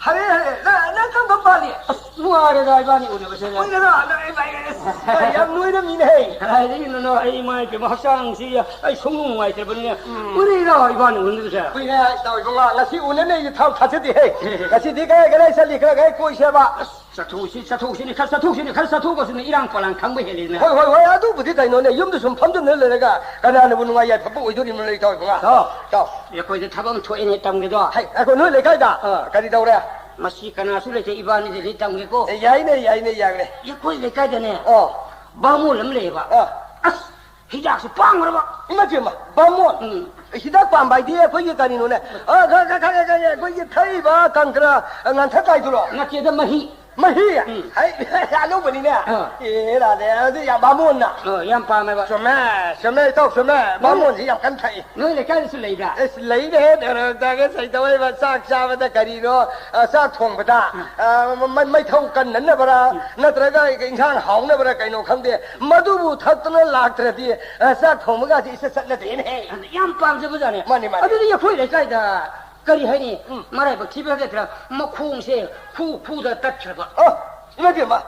ꯍꯔꯦ, ꯍꯔꯦ, ꯅꯪ, ꯅꯪ ꯀꯔꯝ ꯀꯔꯝ ꯄꯥꯜꯂꯤ? ꯑꯁ, ꯅꯨꯡꯉꯥꯏꯔꯦꯗ ꯏꯕꯥꯅꯤ ꯎꯅꯕꯁꯦ꯫ ꯀꯨꯏꯔꯦꯗ, ꯅꯪ, ꯑꯩ, ꯑꯩ, ꯑꯩ, ꯌꯥꯝ ꯅꯣꯏꯔꯝꯃꯤꯅꯦꯍꯦ꯫ ꯀꯗꯥꯏꯗꯒꯤꯅꯣ, ꯑꯩ ꯏꯃꯥ ꯏꯄꯦꯝꯃ ꯍꯛꯆꯥꯡꯁꯤ ꯑꯩ ꯁꯨꯡꯅꯨꯡ ꯅꯨꯡꯉꯥꯏꯇ꯭ꯔꯕꯅꯤꯅꯦ꯫ ꯎꯝ꯫ ꯀꯨꯏꯔꯦꯗ ꯏꯕꯥꯅꯤ ꯎꯅꯗꯕꯁꯦ꯫ ꯀꯨꯏꯔꯦ, ꯏꯇꯥꯎ ꯏꯕꯨꯡꯉꯣ, ꯉꯁꯤ ꯎꯅꯅꯦ ꯑꯩꯁꯦ ꯊꯥ ꯊꯥꯖꯗꯦꯍꯦ꯫ ꯉꯁꯤꯗꯤ ꯀꯥꯏ ꯀꯗꯥꯏ ꯆꯠꯂꯤ, ꯈꯔ ꯀꯥꯏ ꯀꯣꯏꯁꯦꯕ꯫ ꯑꯁ, ꯆꯠꯊꯣꯛꯎꯁꯤ, ꯆꯠꯊꯣꯛꯎꯁꯤꯅꯦ, ꯈꯔ ꯆꯠꯊꯣꯛꯎꯁꯤꯅꯦ, ꯈꯔ ꯆꯠꯊꯣꯛꯎꯁꯤꯅꯦ, ꯏꯔꯥꯡ ꯄꯂꯥꯡ ꯈꯪꯕ ꯍꯦꯜꯂꯤꯗꯅ꯫ ꯍꯣꯏ, ꯍꯣꯏ, ꯍꯣꯏ, ꯑꯗꯨꯕꯨꯗꯤ ꯀꯩꯅꯣꯅꯦ, ꯌꯨꯝꯗ ꯁꯨꯝ ꯐꯝꯗꯨꯅ ꯂꯩꯔꯒ ꯀꯅꯥꯅꯕꯨ ꯅꯨꯡꯉꯥꯏ ꯌꯥꯏꯐꯕ ꯑꯣꯏꯗꯣꯔꯤꯕꯅꯣ, ꯏꯇꯥꯎ ꯏꯕꯨꯡꯉꯣ? ꯏꯇꯥꯎ꯫ ꯏꯇꯥꯎ꯫ ꯑꯩꯈꯣꯏꯗ ꯊꯕꯛ ꯑꯃ ꯊꯣꯛꯑꯦꯅꯦ, ꯇꯝꯒꯦꯗꯣ꯫ ꯍꯩ, ꯑꯩꯈꯣꯏ ꯅꯣꯏ ꯂꯩꯀꯥꯏꯗ? ꯑꯥ꯫ ꯀꯔꯤ ꯇꯧꯔꯦ? ꯃꯁꯤ ꯀꯅꯥꯁꯨ ꯂꯩꯇꯦ, ꯏꯕꯥꯅꯤꯗꯗꯤ ꯇꯝꯒꯦꯀꯣ꯫ ꯑꯦ, ꯌꯥꯏꯅꯦ, ꯌꯥꯏꯅꯦ, ꯌꯥꯏꯅꯦ꯫ ꯑꯩꯈꯣꯏ ꯂꯩꯀꯥꯏꯗꯅꯦ, ꯑꯣ꯫ ꯕꯥꯃꯣꯟ ꯑꯃ ꯂꯩꯌꯦꯕ꯫ ꯑꯥ꯫ ꯑꯁ, ꯍꯤꯗꯥꯛꯁꯦ ꯄꯥꯡꯈ꯭ꯔꯕ꯫ ꯏꯃꯥ ꯏꯄꯦꯝꯃ, ꯕꯥꯃꯣꯟ꯫ ꯎꯝ꯫ ꯍꯤꯗꯥꯛ ꯄꯥꯝꯕ ꯍꯥꯏꯗꯤ ꯑꯩꯈꯣꯏꯒꯤ ꯀꯔꯤꯅꯣꯅꯦ? ꯑ, ꯈ-, ꯈ-, ꯈꯪꯉꯦ, ꯈꯪꯉꯦ, ꯑꯩꯈꯣꯏꯒꯤ ꯊꯛꯏꯕ ꯀꯪꯀ꯭ꯔꯥ, ꯑ, ꯉꯥꯟꯊꯠ ꯀꯥꯏꯗꯨꯔꯣ? ꯅꯠꯇꯦꯗ, ꯃꯍꯤ꯫ ꯃꯍꯤ? ꯎꯝ꯫ ꯍꯩ, ꯑꯅꯧꯕꯅꯤꯅꯦ꯫ ꯑꯥ꯫ ꯑꯦ, ꯂꯥꯜꯂꯦ, ꯑꯗꯨ ꯌꯥꯝ ꯕꯥꯃꯣꯟꯅ꯫ ꯑꯥ, ꯌꯥꯝ ꯄꯥꯝꯃꯦꯕ꯫ ꯆꯨꯝꯃꯦ, ꯆꯨꯝꯃꯦ, ꯏꯇꯥꯎ, ꯆꯨꯝꯃꯦ꯫ ꯅꯣꯏ ꯕꯥꯃꯣꯟꯁꯤ ꯌꯥꯝ ꯀꯟꯅ ꯊꯛꯏ꯫ ꯅꯣꯏ ꯂꯩꯀꯥꯏꯗꯁꯨ ꯂꯩꯕ꯭ꯔꯥ? ꯑꯁ, ꯂꯩꯅꯦꯍꯦ, ꯗꯣꯛꯇꯔ ꯇꯥꯒꯦ ꯁꯩꯇꯧ ꯍꯩꯕ, ꯆꯥꯛ ꯆꯥꯕꯗ ꯀꯔꯤꯅꯣ, ꯑ, ꯆꯥꯛ ꯊꯣꯡꯕꯗ, ꯑꯥ꯫ ꯑ, ꯃ-, ꯃ-, ꯃꯩꯊꯧ ꯀꯟꯅꯅꯕꯔꯥ, ꯎꯝ꯫ ꯅꯠꯇ꯭ꯔꯒ ꯏꯟꯁꯥꯡ ꯍꯥꯎꯅꯕꯔꯥ ꯀꯩꯅꯣ ꯈꯪꯗꯦ, ꯃꯗꯨꯕꯨ ꯊꯛꯇꯅ ꯂꯥꯛꯇ꯭ꯔꯗꯤ, ꯑ, ꯆꯥꯛ ꯊꯣꯡꯕꯒꯥꯁꯦ ꯏꯆꯠ ꯆꯠꯅꯗꯦꯅꯦꯍꯦ꯫ ꯑꯗꯨ ꯌꯥꯝ ꯄꯥꯝꯖꯕꯖꯥꯠꯅꯦ꯫ ꯃꯥꯅꯤ, ꯃꯥꯅꯤ꯫ ꯑꯗꯨꯗꯤ ꯑꯩꯈꯣꯏ ꯂꯩꯀꯥꯏꯗ ꯀꯔꯤ ꯍꯥꯏꯅꯤ? ꯎꯝ꯫ ꯃꯔꯥꯏꯕꯛ ꯊꯤꯕ ꯍꯥꯏꯒꯗ꯭ꯔꯥ? ꯃꯈꯣꯡꯁꯦ ꯈꯨ ꯈꯨꯗ ꯇꯠꯈ꯭ꯔꯕ꯫ ꯑꯣ, ꯏꯃꯥ ꯏꯕꯦꯝꯃ꯫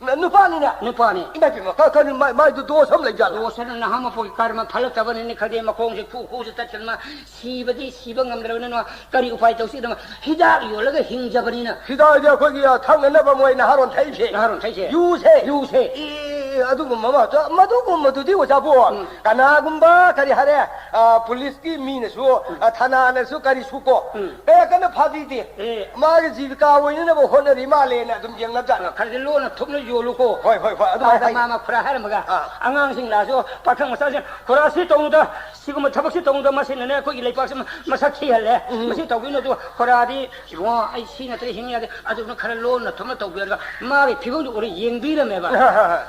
ꯅ-, ꯅꯨꯄꯥꯅꯤꯅꯦ? ꯅꯨꯄꯥꯅꯤ꯫ ꯏꯃꯥ ꯏꯕꯦꯝꯃ, ꯀ-, ꯀꯔꯤ ꯃꯥ-, ꯃꯥꯏꯗꯨ ꯗꯣꯁ ꯑꯃ ꯂꯩꯖꯥꯠꯂꯣ? ꯗꯣꯁ ꯑꯅ ꯅꯍꯥ ꯃꯄꯣꯛꯀꯤ ꯀꯔꯃ ꯐꯠꯂꯛꯇꯕꯅꯤꯅ ꯈꯪꯗꯦ, ꯃꯈꯣꯡꯁꯦ ꯈꯨ ꯈꯨꯁꯦ ꯇꯠꯈ꯭ꯔꯕ, ꯁꯤꯕꯗꯤ ꯁꯤꯕ ꯉꯝꯗ꯭ꯔꯕꯅꯤꯅ ꯀꯔꯤ ꯎꯄꯥꯏ ꯇꯧꯁꯤꯗꯅ ꯍꯤꯗꯥꯛ ꯌꯣꯜꯂꯒ ꯍꯤꯡꯖꯕꯅꯤꯅ꯫ ꯍꯤꯗꯥꯛ ꯍꯥꯏꯗꯤ ꯑꯩꯈꯣꯏꯒꯤ, ꯑ, ꯊꯛꯅꯅꯕ ꯃꯣꯏ ꯅꯍꯥꯔꯣꯟ ꯊꯛꯏꯁꯦ? ꯅꯍꯥꯔꯣꯟ ꯊꯛꯏꯁꯦ꯫ ꯌꯨꯁꯦ? ꯌꯨꯁꯦ꯫ ꯑꯦ, ꯑꯗꯨꯒꯨꯝꯕ ꯑꯃ, ꯆ-, ꯃꯗꯨꯒꯨꯝꯕꯗꯨꯗꯤ ꯑꯣꯖꯥꯕꯨ, ꯎꯝ꯫ ꯀꯅꯥꯒꯨꯝꯕ ꯀꯔꯤ ꯍꯥꯏꯔꯦ, ꯑ, ꯄꯨꯂꯤꯁꯀꯤ ꯃꯤꯅꯁꯨ, ꯎꯝ꯫ ꯑ, ꯊꯅꯥꯅꯁꯨ ꯀꯔꯤꯁꯨ ꯀꯣ, ꯎꯝ꯫ ꯀꯌꯥ ꯀꯟꯅ ꯐꯥꯕꯤꯗꯦ꯫ ꯑꯦ꯫ ꯃꯥꯒꯤ ꯖꯤꯕꯤꯀꯥ ꯑꯣꯏꯅꯅꯕ ꯍꯣꯠꯅꯔꯤ ꯃꯥꯜꯂꯦꯅ ꯑꯗꯨꯝ ꯌꯦꯡꯅꯕꯖꯥꯠꯅꯤ꯫ ꯈꯔꯗꯤ ꯂꯣꯟꯅ ꯊꯨꯞꯅ ꯌꯣꯜꯂꯨꯀꯣ꯫ ꯍꯣꯏ, ꯍꯣꯏ, ꯍꯣꯏ, ꯑꯗꯨꯃꯥꯏꯅ ꯑꯗ ꯍꯥꯏ꯫ ꯃꯥ, ꯃꯥ ꯈꯨꯔꯥ ꯍꯥꯏꯔꯝꯃꯒ, ꯑꯥ꯫ ꯑꯉꯥꯡꯁꯤꯡ ꯂꯥꯛꯑꯁꯨ, ꯄꯥꯈꯪ ꯃꯆꯥꯁꯤꯡ, "ꯈꯨꯔꯥ ꯁꯤ ꯇꯧꯅꯨꯗ, ꯁꯤꯒꯨꯝꯕ ꯊꯕꯛꯁꯤ ꯇꯧꯅꯨꯗ, ꯃꯁꯤꯅꯅꯦ ꯑꯩꯈꯣꯏꯒꯤ ꯂꯩꯄꯥꯛꯁꯤ ꯃꯁꯛ ꯊꯤꯍꯜꯂꯦ, ꯎꯝ꯫ ꯃꯁꯤ ꯇꯧꯕꯤꯅꯨ", ꯑꯗꯨꯒ ꯈꯨꯔꯥꯗꯤ, "ꯏꯕꯨꯡꯉꯣ, ꯑꯩ ꯁꯤ ꯅꯠꯇ꯭ꯔꯗꯤ ꯍꯤꯡ ꯌꯥꯗꯦ", ꯑꯗꯨꯅ ꯈꯔ ꯂꯣꯟꯅ ꯊꯨꯞꯅ ꯇꯧꯕꯤꯔꯒ ꯃꯥꯒꯤ ꯐꯤꯕꯝꯗꯨ ꯎꯔ ꯌꯦꯡꯕꯤꯔꯝꯃꯦꯕ꯫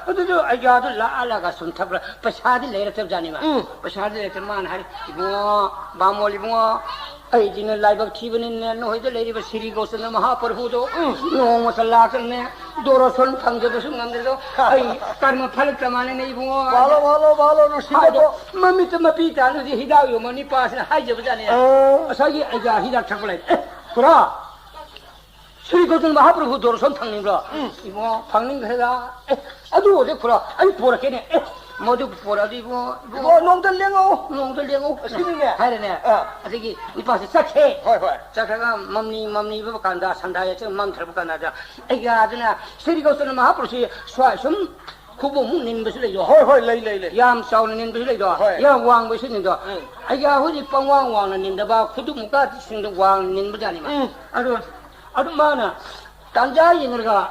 ꯑꯗꯨꯗꯣ ꯑꯩꯒꯤ ꯑꯗꯨ ꯂꯥꯛꯑꯂꯒ ꯁꯨꯝ ꯊꯛꯄꯗ ꯄꯩꯁꯥꯗꯤ ꯂꯩꯔꯛꯇꯕꯖꯥꯠꯅꯦꯕ꯫ ꯎꯝ꯫ ꯄꯩꯁꯥꯗꯤ ꯂꯩꯔꯛꯇ ꯃꯥꯅ ꯍꯥꯏꯔꯤ, "ꯏꯕꯨꯡꯉꯣ, ꯕꯥꯃꯣꯟ ꯏꯕꯨꯡꯉꯣ, ꯑꯩꯗꯤꯅꯦ ꯂꯥꯏꯕꯛ ꯊꯤꯕꯅꯤꯅꯦ, ꯅꯈꯣꯏꯗ ꯂꯩꯔꯤꯕ ꯁꯤꯔꯤ ꯒꯣꯆꯟꯗ꯭ꯔ ꯃꯍꯥꯄ꯭ꯔꯚꯨꯗꯣ ꯎꯝ꯫ ꯅꯣꯡꯃꯇ ꯂꯥꯛꯇꯅꯅꯦ, ꯗꯣꯔꯣꯁꯣꯟ ꯐꯪꯖꯕꯁꯨ ꯉꯝꯗ꯭ꯔꯦꯗꯣ, ꯑꯩ ꯀꯔꯃ ꯐꯠꯂꯛꯇ ꯃꯥꯟꯅꯅꯦ ꯏꯕꯨꯡꯉꯣ", ꯃꯥꯜꯂꯣ, ꯃꯥꯜꯂꯣ, ꯃꯥꯜꯂꯣ, ꯅꯨꯡꯁꯤꯕ ꯍꯥꯏꯗꯣ, ꯀꯣ-, ꯃꯃꯤꯠꯇ ꯃꯄꯤ ꯇꯥꯅꯗꯤ ꯍꯤꯗꯥꯛ ꯌꯣꯟꯕ ꯅꯤꯄꯥꯁꯤꯅ ꯍꯥꯏꯖꯕꯖꯥꯠꯅꯦ꯫ ꯑꯥ꯫ ꯉꯁꯥꯏꯒꯤ ꯑꯩꯒ ꯍꯤꯗꯥꯛ ꯊꯛꯄ ꯂꯩ꯫ "ꯑꯦ, ꯈꯨꯔꯥ, ꯁ꯭ꯔꯤ ꯒꯣꯇꯝ ꯃꯍꯥꯄ꯭ꯔꯚꯨ ꯗꯣꯔꯁꯟ ꯐꯪꯅꯤꯡꯕ꯭ꯔꯣ? ꯎꯝ꯫ ꯏꯕꯨꯡꯉꯣ, ꯐꯪꯅꯤꯡꯈ꯭ꯔꯦꯗ꯫ ꯑꯦ, ꯑꯗꯨ ꯑꯣꯏꯔꯗꯤ ꯈꯨꯔꯥ, ꯑꯩ ꯄꯣꯔꯛꯀꯦꯅꯦ꯫ ꯑꯦ, ꯃꯗꯨ ꯄꯣꯔꯛꯑꯗꯤ ꯏꯕꯨꯡꯉꯣ, ꯏꯕꯨꯡꯉꯣ, ꯏꯕꯨꯡꯉꯣ, ꯅꯣꯡꯃꯇ ꯂꯦꯡꯉꯛꯎ꯫ ꯅꯣꯡꯃꯇ ꯂꯦꯡꯉꯛꯎ꯫ ꯑꯁꯤꯅꯤꯅꯦ꯫ ꯍꯥꯏꯔꯦꯅꯦ꯫ ꯑꯥ꯫ ꯑꯗꯒꯤ ꯅꯨꯄꯥꯁꯤ ꯆꯠꯈ꯭ꯔꯦ꯫ ꯍꯣꯏ, ꯍꯣꯏ꯫ ꯆꯠꯈ꯭ꯔꯒ ꯃꯝꯂꯤ ꯃꯝꯂꯤꯕ ꯀꯥꯟꯗ, ꯁꯟꯗꯥ ꯌꯥꯆꯪ ꯃꯝꯊꯔꯛꯄ ꯀꯥꯟꯗ, ꯑꯩꯒ ꯑꯗꯨꯅ ꯁ꯭ꯔꯤ ꯒꯣꯇꯝ ꯃꯍꯥꯄꯨꯔꯨꯁꯤ ꯁ꯭ꯋꯥꯏ ꯁꯨꯝ ꯈꯨꯕꯣꯛꯃꯨꯛ ꯅꯤꯟꯕꯁꯨ ꯂꯩꯗꯣ꯫ ꯍꯣꯏ, ꯍꯣꯏ, ꯂꯩ, ꯂꯩ, ꯂꯩ꯫ ꯌꯥꯝ ꯆꯥꯎꯅ ꯅꯤꯟꯕꯁꯨ ꯂꯩꯗꯣ꯫ ꯍꯣꯏ꯫ ꯌꯥꯝ ꯋꯥꯡꯕꯁꯨ ꯅꯤꯟꯗꯣ꯫ ꯎꯝ꯫ ꯑꯩꯒ ꯍꯧꯖꯤꯛ ꯄꯪꯋꯥꯡ ꯋꯥꯡꯅ ꯅꯤꯟꯗꯕ, ꯈꯨꯗꯨꯞ ꯃꯨꯛꯀꯥꯁꯤꯡꯗ ꯋꯥꯡꯅ ꯅꯤꯟꯕꯖꯥꯠꯅꯤ ꯃꯥ꯫ ꯎꯝ꯫ ꯑꯗꯣ, ꯑꯗꯨ ꯃꯥꯅ ꯇꯥꯟꯖꯥ ꯌꯦꯡꯉꯒ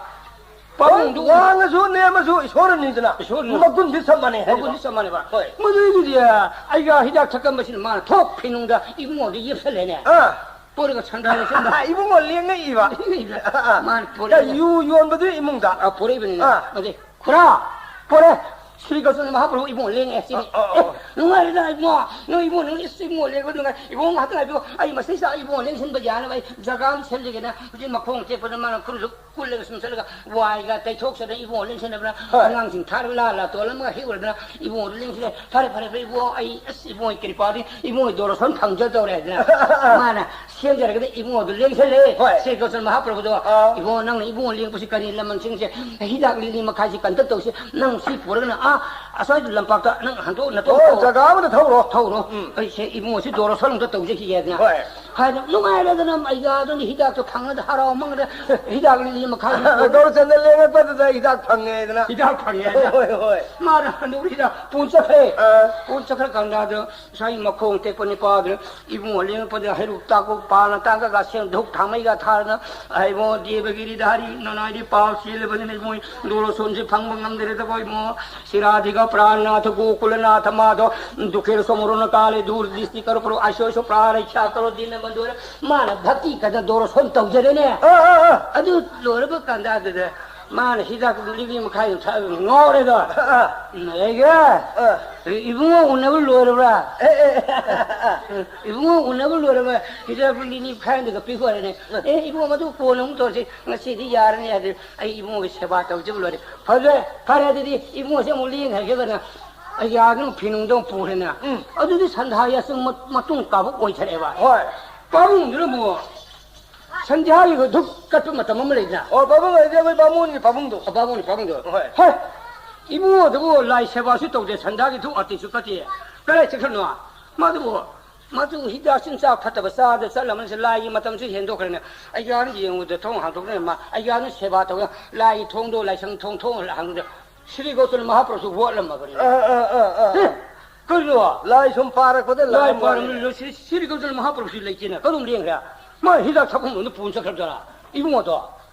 ꯄꯥꯕꯨꯡꯗꯨ ꯋꯥꯡꯉꯁꯨ ꯅꯦꯝꯃꯁꯨ ꯏꯁꯣꯔꯅꯤꯗꯅ꯫ ꯏꯁꯣꯔꯅꯤ꯫ ꯃꯒꯨꯟꯗꯤ ꯆꯞ ꯃꯥꯟꯅꯩ ꯍꯥꯏꯕ꯫ ꯃꯒꯨꯟꯗꯤ ꯆꯞ ꯃꯥꯟꯅꯩꯕ꯫ ꯍꯣꯏ꯫ ꯃꯗꯨꯗꯒꯤꯗꯤ ꯑꯩꯒ ꯍꯤꯗꯥꯛ ꯊꯛꯀꯟꯕꯁꯤꯅ ꯃꯥꯅ ꯊꯣꯛ ꯐꯤꯅꯨꯡꯗ ꯏꯕꯨꯡꯉꯣꯗ ꯌꯦꯞꯁꯜꯂꯦꯅꯦ꯫ ꯑꯥ꯫ ꯄꯣꯔꯒ ꯁꯟꯗꯥ ꯂꯩꯁꯟꯕ꯫ ꯏꯕꯨꯡꯉꯣ ꯂꯦꯡꯉꯛꯏꯕ꯫ ꯂꯦꯡꯉꯛꯏꯕ꯫ ꯃꯥꯅ ꯄꯣꯔꯛꯏꯕ꯫ ꯌꯨ ꯌꯣꯟꯕꯗꯨ ꯏꯃꯨꯡꯗ꯫ ꯑꯥ, ꯄꯣꯔꯛꯏꯕꯅꯤꯅꯦ꯫ ꯑꯥ꯫ ꯑꯗꯩ, "ꯈꯨꯔꯥ, ꯄꯣꯔꯦ꯫ ꯁ꯭ꯔꯤ ꯒꯣꯇꯝ ꯃꯍꯥꯄ꯭ꯔꯚꯨ ꯏꯕꯨꯡꯉꯣ ꯂꯦꯡꯉꯦ ꯁꯤꯗꯤ꯫ ꯑꯥ, ꯑꯥ, ꯑꯦ, ꯑꯥ꯫ ꯅꯨꯡꯉꯥꯏꯔꯦꯗ ꯏꯕꯨꯡꯉꯣ꯫ ꯅꯣꯏ ꯏꯕꯨꯡꯉꯣ, ꯅꯪ ꯏꯁ ꯏꯕꯨꯡꯉꯣ ꯂꯦꯡꯕ ꯅꯨꯡꯉꯥꯏ꯫ ꯏꯕꯨꯡꯉꯣ ꯉꯥꯏꯍꯥꯛꯇ ꯉꯥꯏꯕꯤꯌꯨ꯫ ꯑꯩ ꯃꯁꯤꯗꯩꯁꯤꯗ ꯏꯕꯨꯡꯉꯣ ꯂꯦꯡꯁꯤꯟꯕ ꯌꯥꯅꯕ ꯑꯩ ꯖꯒꯥ ꯑꯃ ꯁꯦꯝꯖꯒꯦꯅ ꯍꯧꯖꯤꯛ ꯃꯈꯣꯡ ꯇꯦꯛꯄꯗ ꯃꯥꯅ ꯈꯨꯔꯨꯁꯨ ꯀꯨꯜꯂꯒ ꯁꯨꯝ ꯆꯠꯂꯒ ꯋꯥꯏꯒ ꯇꯩꯊꯣꯛꯆꯗꯅ ꯏꯕꯨꯡꯉꯣ ꯂꯦꯡꯁꯤꯟꯅꯕꯅ ꯍꯣꯏ꯫ ꯑꯉꯥꯡꯁꯤꯡ ꯊꯥꯔꯒ ꯂꯥ ꯂꯥ ꯇꯣꯜꯂꯝꯃꯒ ꯍꯦꯛꯎꯔꯗꯅ ꯏꯕꯨꯡꯉꯣꯗꯨ ꯂꯦꯡꯁꯤꯜꯂꯦ꯫ ꯐꯔꯦ, ꯐꯔꯦ, ꯐꯔꯦ, ꯏꯕꯨꯡꯉꯣ, ꯑꯩ ꯑꯁ ꯏꯕꯨꯡꯉꯣꯒꯤ ꯀ꯭ꯔꯤꯄꯥꯗꯤ ꯏꯕꯨꯡꯉꯣ ꯗꯣꯔꯁꯟ ꯐꯪꯖꯗꯧꯔꯦ ꯍꯥꯏꯗꯅ ꯃꯥꯅ ꯁꯦꯝꯖꯔꯒꯗꯤ ꯏꯕꯨꯡꯉꯣꯗꯨ ꯂꯦꯡꯁꯤꯜꯂꯦ꯫ ꯍꯣꯏ꯫ ꯁ꯭ꯔꯤ ꯒꯣꯇꯝ ꯃꯍꯥꯄ꯭ꯔꯚꯨꯗꯣ, ꯑꯥ꯫ "ꯏꯕꯨꯡꯉꯣ, ꯅꯪꯅ ꯏꯕꯨꯡꯉꯣ ꯂꯦꯡꯕꯁꯤ ꯀꯔꯤ ꯂꯃꯟꯁꯤꯡꯁꯦ ꯍꯤꯗꯥꯛ ꯂꯤꯛꯂꯤ ꯃꯈꯥꯏꯁꯤ ꯀꯟꯇꯛ ꯇꯧꯁꯤ, ꯅꯪ ꯁꯤ ꯄꯨꯔꯒꯅ ꯑꯥ ꯑꯁ꯭ꯋꯥꯏꯗ ꯂꯝꯄꯥꯛꯇ ꯅꯪ ꯍꯟꯗꯣꯛ ꯅꯇꯣꯝ ꯑꯣ, ꯊꯧ-, ꯖꯒꯥ ꯑꯃꯗ ꯊꯧꯔꯣ꯫ ꯊꯧꯔꯣ꯫ ꯎꯝ꯫ ꯑꯩꯁꯦ ꯏꯕꯨꯡꯉꯣꯁꯤ ꯗꯣꯔꯁꯟ ꯑꯝꯇ ꯇꯧꯖꯈꯤꯒꯦ" ꯍꯥꯏꯗꯅ꯫ ꯍꯣꯏ꯫ ꯍꯥꯏꯅ ꯅꯨꯡꯉꯥꯏꯔꯗꯅ ꯑꯩꯒ ꯑꯗꯨꯝ ꯍꯤꯗꯥꯛꯇꯣ ꯐꯪꯉꯗ ꯍꯔꯥꯎ ꯃꯪꯉꯗ ꯍꯤꯗꯥꯛ ꯂꯤꯛꯂꯤ ꯃꯈꯥꯏ ꯒꯧꯔꯆꯟꯗ꯭ꯔ ꯂꯦꯡꯉꯛꯄꯗꯨꯗ ꯍꯤꯗꯥꯛ ꯐꯪꯉꯦꯗꯅ꯫ ꯍꯤꯗꯥꯛ ꯐꯪꯉꯦ ꯍꯥꯏꯗꯅ꯫ ꯍꯣꯏ, ꯍꯣꯏ꯫ ꯃꯥꯅ ꯍꯟꯗꯣꯛ ꯍꯤꯗꯥꯛ ꯄꯨ ꯆꯠꯈ꯭ꯔꯦ꯫ ꯑꯥ꯫ ꯄꯨ ꯆꯠꯈ꯭ꯔꯀꯥꯟꯗ ꯑꯗꯣ ꯉꯁꯥꯏ ꯃꯈꯣꯡ ꯇꯦꯛꯄ ꯅꯤꯄꯥꯗꯨꯅ ꯏꯕꯨꯡꯉꯣ ꯂꯦꯡꯉꯛꯄꯗ ꯍꯩꯔꯨꯛ ꯇꯥꯛꯄ ꯄꯥꯅ ꯇꯥꯛꯑꯒ ꯁꯦꯡ ꯙꯨꯛ ꯊꯥꯡꯃꯩꯒ ꯊꯥꯔꯅ ꯏꯕꯨꯡꯉꯣ ꯗꯦꯕꯒꯤꯔꯤ ꯙꯥꯔꯤ ꯅꯅꯥꯏꯗꯤ ꯄꯥꯎ ꯆꯦꯜꯂꯕꯅꯤꯅ ꯏꯕꯨꯡꯉꯣ ꯗꯣꯔꯣꯁꯣꯟꯁꯦ ꯐꯪꯕ ꯉꯝꯗꯔꯦꯗꯀꯣ ꯏꯕꯨꯡꯉꯣ꯫ ꯁꯤꯔꯥꯙꯤꯒ ꯄ꯭ꯔꯥꯟꯅꯥꯊ ꯒꯣꯀꯨꯂꯅꯥꯊ ꯃꯥꯙꯣ ꯗꯨꯈꯦꯔ ꯁꯣꯃꯔꯣꯅ ꯀꯥꯂꯦ ꯗꯨꯔ ꯗꯤꯁꯇꯤ ꯀꯔꯣ ꯄ꯭ꯔꯣ ꯑꯥꯏꯁꯣ ꯁꯣ ꯄ꯭ꯔꯥꯔꯩ ꯈ꯭ꯌꯥ ꯀꯔꯣ ꯗꯤꯟꯅ ꯃꯟꯗꯣꯔ꯫ ꯃꯥꯅ ꯚꯛꯇꯤ ꯀꯗ ꯗꯣꯔꯣꯁꯣꯟ ꯇꯧꯖꯔꯦꯅꯦ꯫ ꯑꯥ, ꯑꯥ, ꯑꯥ꯫ ꯑꯗꯨ ꯂꯣꯏꯔꯕ ꯀꯥꯟꯗ ꯑꯗꯨꯗ ꯃꯥꯅ ꯍꯤꯗꯥꯛ ꯂꯤꯛꯂꯤ ꯃꯈꯥꯏ ꯑꯗꯨꯝ ꯊꯛꯑꯒ ꯉꯥꯎꯔꯦꯗꯣ꯫ ꯑꯥ, ꯑꯥ꯫ ꯑꯩꯒ ꯑꯥ꯫ ꯏꯕꯨꯡꯉꯣ ꯎꯅꯕ ꯂꯣꯏꯔꯕ꯭ꯔꯥ? ꯑꯦ, ꯑꯦ, ꯑꯦ, ꯑꯦ꯫ ꯏꯕꯨꯡꯉꯣ ꯎꯅꯕ ꯂꯣꯏꯔꯕ ꯍꯤꯗꯥꯛ ꯂꯤꯛꯂꯤ ꯃꯈꯥꯏ ꯑꯃꯗꯨꯒ ꯄꯤꯈꯣꯔꯦꯅꯦ꯫ ꯑꯦ, ꯏꯕꯨꯡꯉꯣ, ꯃꯗꯨ ꯀꯣꯟꯅ ꯑꯃꯨꯛ ꯇꯧꯔꯁꯤ꯫ ꯉꯁꯤꯗꯤ ꯌꯥꯔꯅꯤ ꯍꯥꯏꯗꯤ ꯑꯩ ꯏꯕꯨꯡꯉꯣꯒꯤ ꯁꯦꯕꯥ ꯇꯧꯖꯕ ꯂꯣꯏꯔꯦ꯫ ꯐꯖꯔꯦ, ꯐꯔꯦ ꯑꯗꯨꯗꯤ ꯏꯕꯨꯡꯉꯣꯁꯦ ꯑꯃꯨꯛ ꯂꯦꯡꯈ꯭ꯔꯒꯦꯗꯅ ꯑꯩꯒꯤ ꯑꯥꯗ ꯑꯃꯨꯛ ꯐꯤꯅꯨꯡꯗ ꯑꯃꯨꯛ ꯄꯨꯈ꯭ꯔꯦꯅꯦ꯫ ꯎꯝ꯫ ꯑꯗꯨꯗꯤ ꯁꯟꯗꯥ ꯌꯥꯆꯪ ꯃ-, ꯃꯇꯨꯡ ꯀꯥꯕ ꯑꯣꯏꯊꯔꯛꯑꯦꯕ꯫ ꯍꯣꯏ꯫ ꯄꯥꯕꯨꯡꯗꯨꯅ ꯑꯃꯨꯛ ꯁꯟꯙ꯭ꯌꯥꯒꯤ ꯙꯨꯞ ꯀꯠꯄ ꯃꯇꯝ ꯑꯃ ꯂꯩꯗꯅ꯫ ꯑꯣ, ꯄꯥꯕꯨꯡ ꯍꯥꯏꯗꯤ ꯑꯩꯈꯣꯏ ꯕꯥꯃꯣꯟꯒꯤ ꯄꯥꯕꯨꯡꯗꯣ꯫ ꯑꯣ, ꯕꯥꯃꯣꯟꯒꯤ ꯄꯥꯕꯨꯡꯗꯣ꯫ ꯍꯣꯏ꯫ ꯍꯣꯏ꯫ ꯏꯕꯨꯡꯉꯣꯗꯨꯕꯨ ꯂꯥꯏ ꯁꯦꯕꯥꯁꯨ ꯇꯧꯗꯦ, ꯁꯟꯙ꯭ꯌꯥꯒꯤ ꯙꯨꯞ ꯑꯥꯔꯇꯤꯁꯨ ꯀꯠꯇꯦ꯫ ꯀꯗꯥꯏ ꯆꯠꯈ꯭ꯔꯅꯣ? ꯃꯥꯗꯨꯕꯨ, ꯃꯥꯗꯨ ꯍꯤꯗꯥꯛ ꯆꯤꯟꯖꯥꯛ ꯐꯠꯇꯕ ꯆꯥꯗ ꯆꯠꯂꯝꯃꯅꯤ꯫ ꯂꯥꯏꯒꯤ ꯃꯇꯝꯁꯨ ꯍꯦꯟꯗꯣꯛꯈ꯭ꯔꯦꯅꯦ꯫ ꯑꯩꯒꯥꯅ ꯌꯦꯡꯉꯨꯗ ꯊꯣꯡ ꯍꯥꯡꯗꯣꯛꯅꯦ꯫ ꯃꯥ, ꯑꯩꯒꯥꯅ ꯁꯦꯕꯥ ꯇꯧꯗꯅ ꯂꯥꯏꯒꯤ ꯊꯣꯡꯗꯣ, ꯂꯥꯏꯁꯪ ꯊꯣꯡ, ꯊꯣꯡ ꯍꯥꯡꯗꯣꯛꯅꯦ꯫ ꯁ꯭ꯔꯤ ꯒꯧꯇꯝ ꯃꯍꯥꯄ꯭ꯔꯚꯨ ꯍꯣꯠꯂꯝꯃꯕꯅꯤ꯫ ꯑꯥ, ꯑꯥ, ꯑꯥ, ꯑꯥ꯫ ꯑꯦ, ꯀꯩꯅꯣ? ꯂꯥꯏ ꯁꯨꯝ ꯄꯥꯔꯛꯄꯗ ꯂꯥꯏ ꯂꯥꯏ ꯄꯥꯔꯝ-, ꯃꯥꯜꯂꯦ꯫ ꯁ꯭ꯔꯤ, ꯁ꯭ꯔꯤ ꯒꯧꯇꯝ ꯃꯍꯥꯄ꯭ꯔꯚꯨꯁꯤ ꯂꯩꯇꯦꯅ꯫ ꯀꯗꯣꯝ ꯂꯦꯡꯈ꯭ꯔꯦ? ꯃꯥ ꯍꯤꯗꯥꯛ ꯊꯛꯐꯝꯗ ꯄꯨꯟ ꯆꯠꯈ꯭ꯔꯕ ꯖꯥꯠꯂꯥ? ꯏꯕꯨꯡꯉꯣꯗꯣ꯫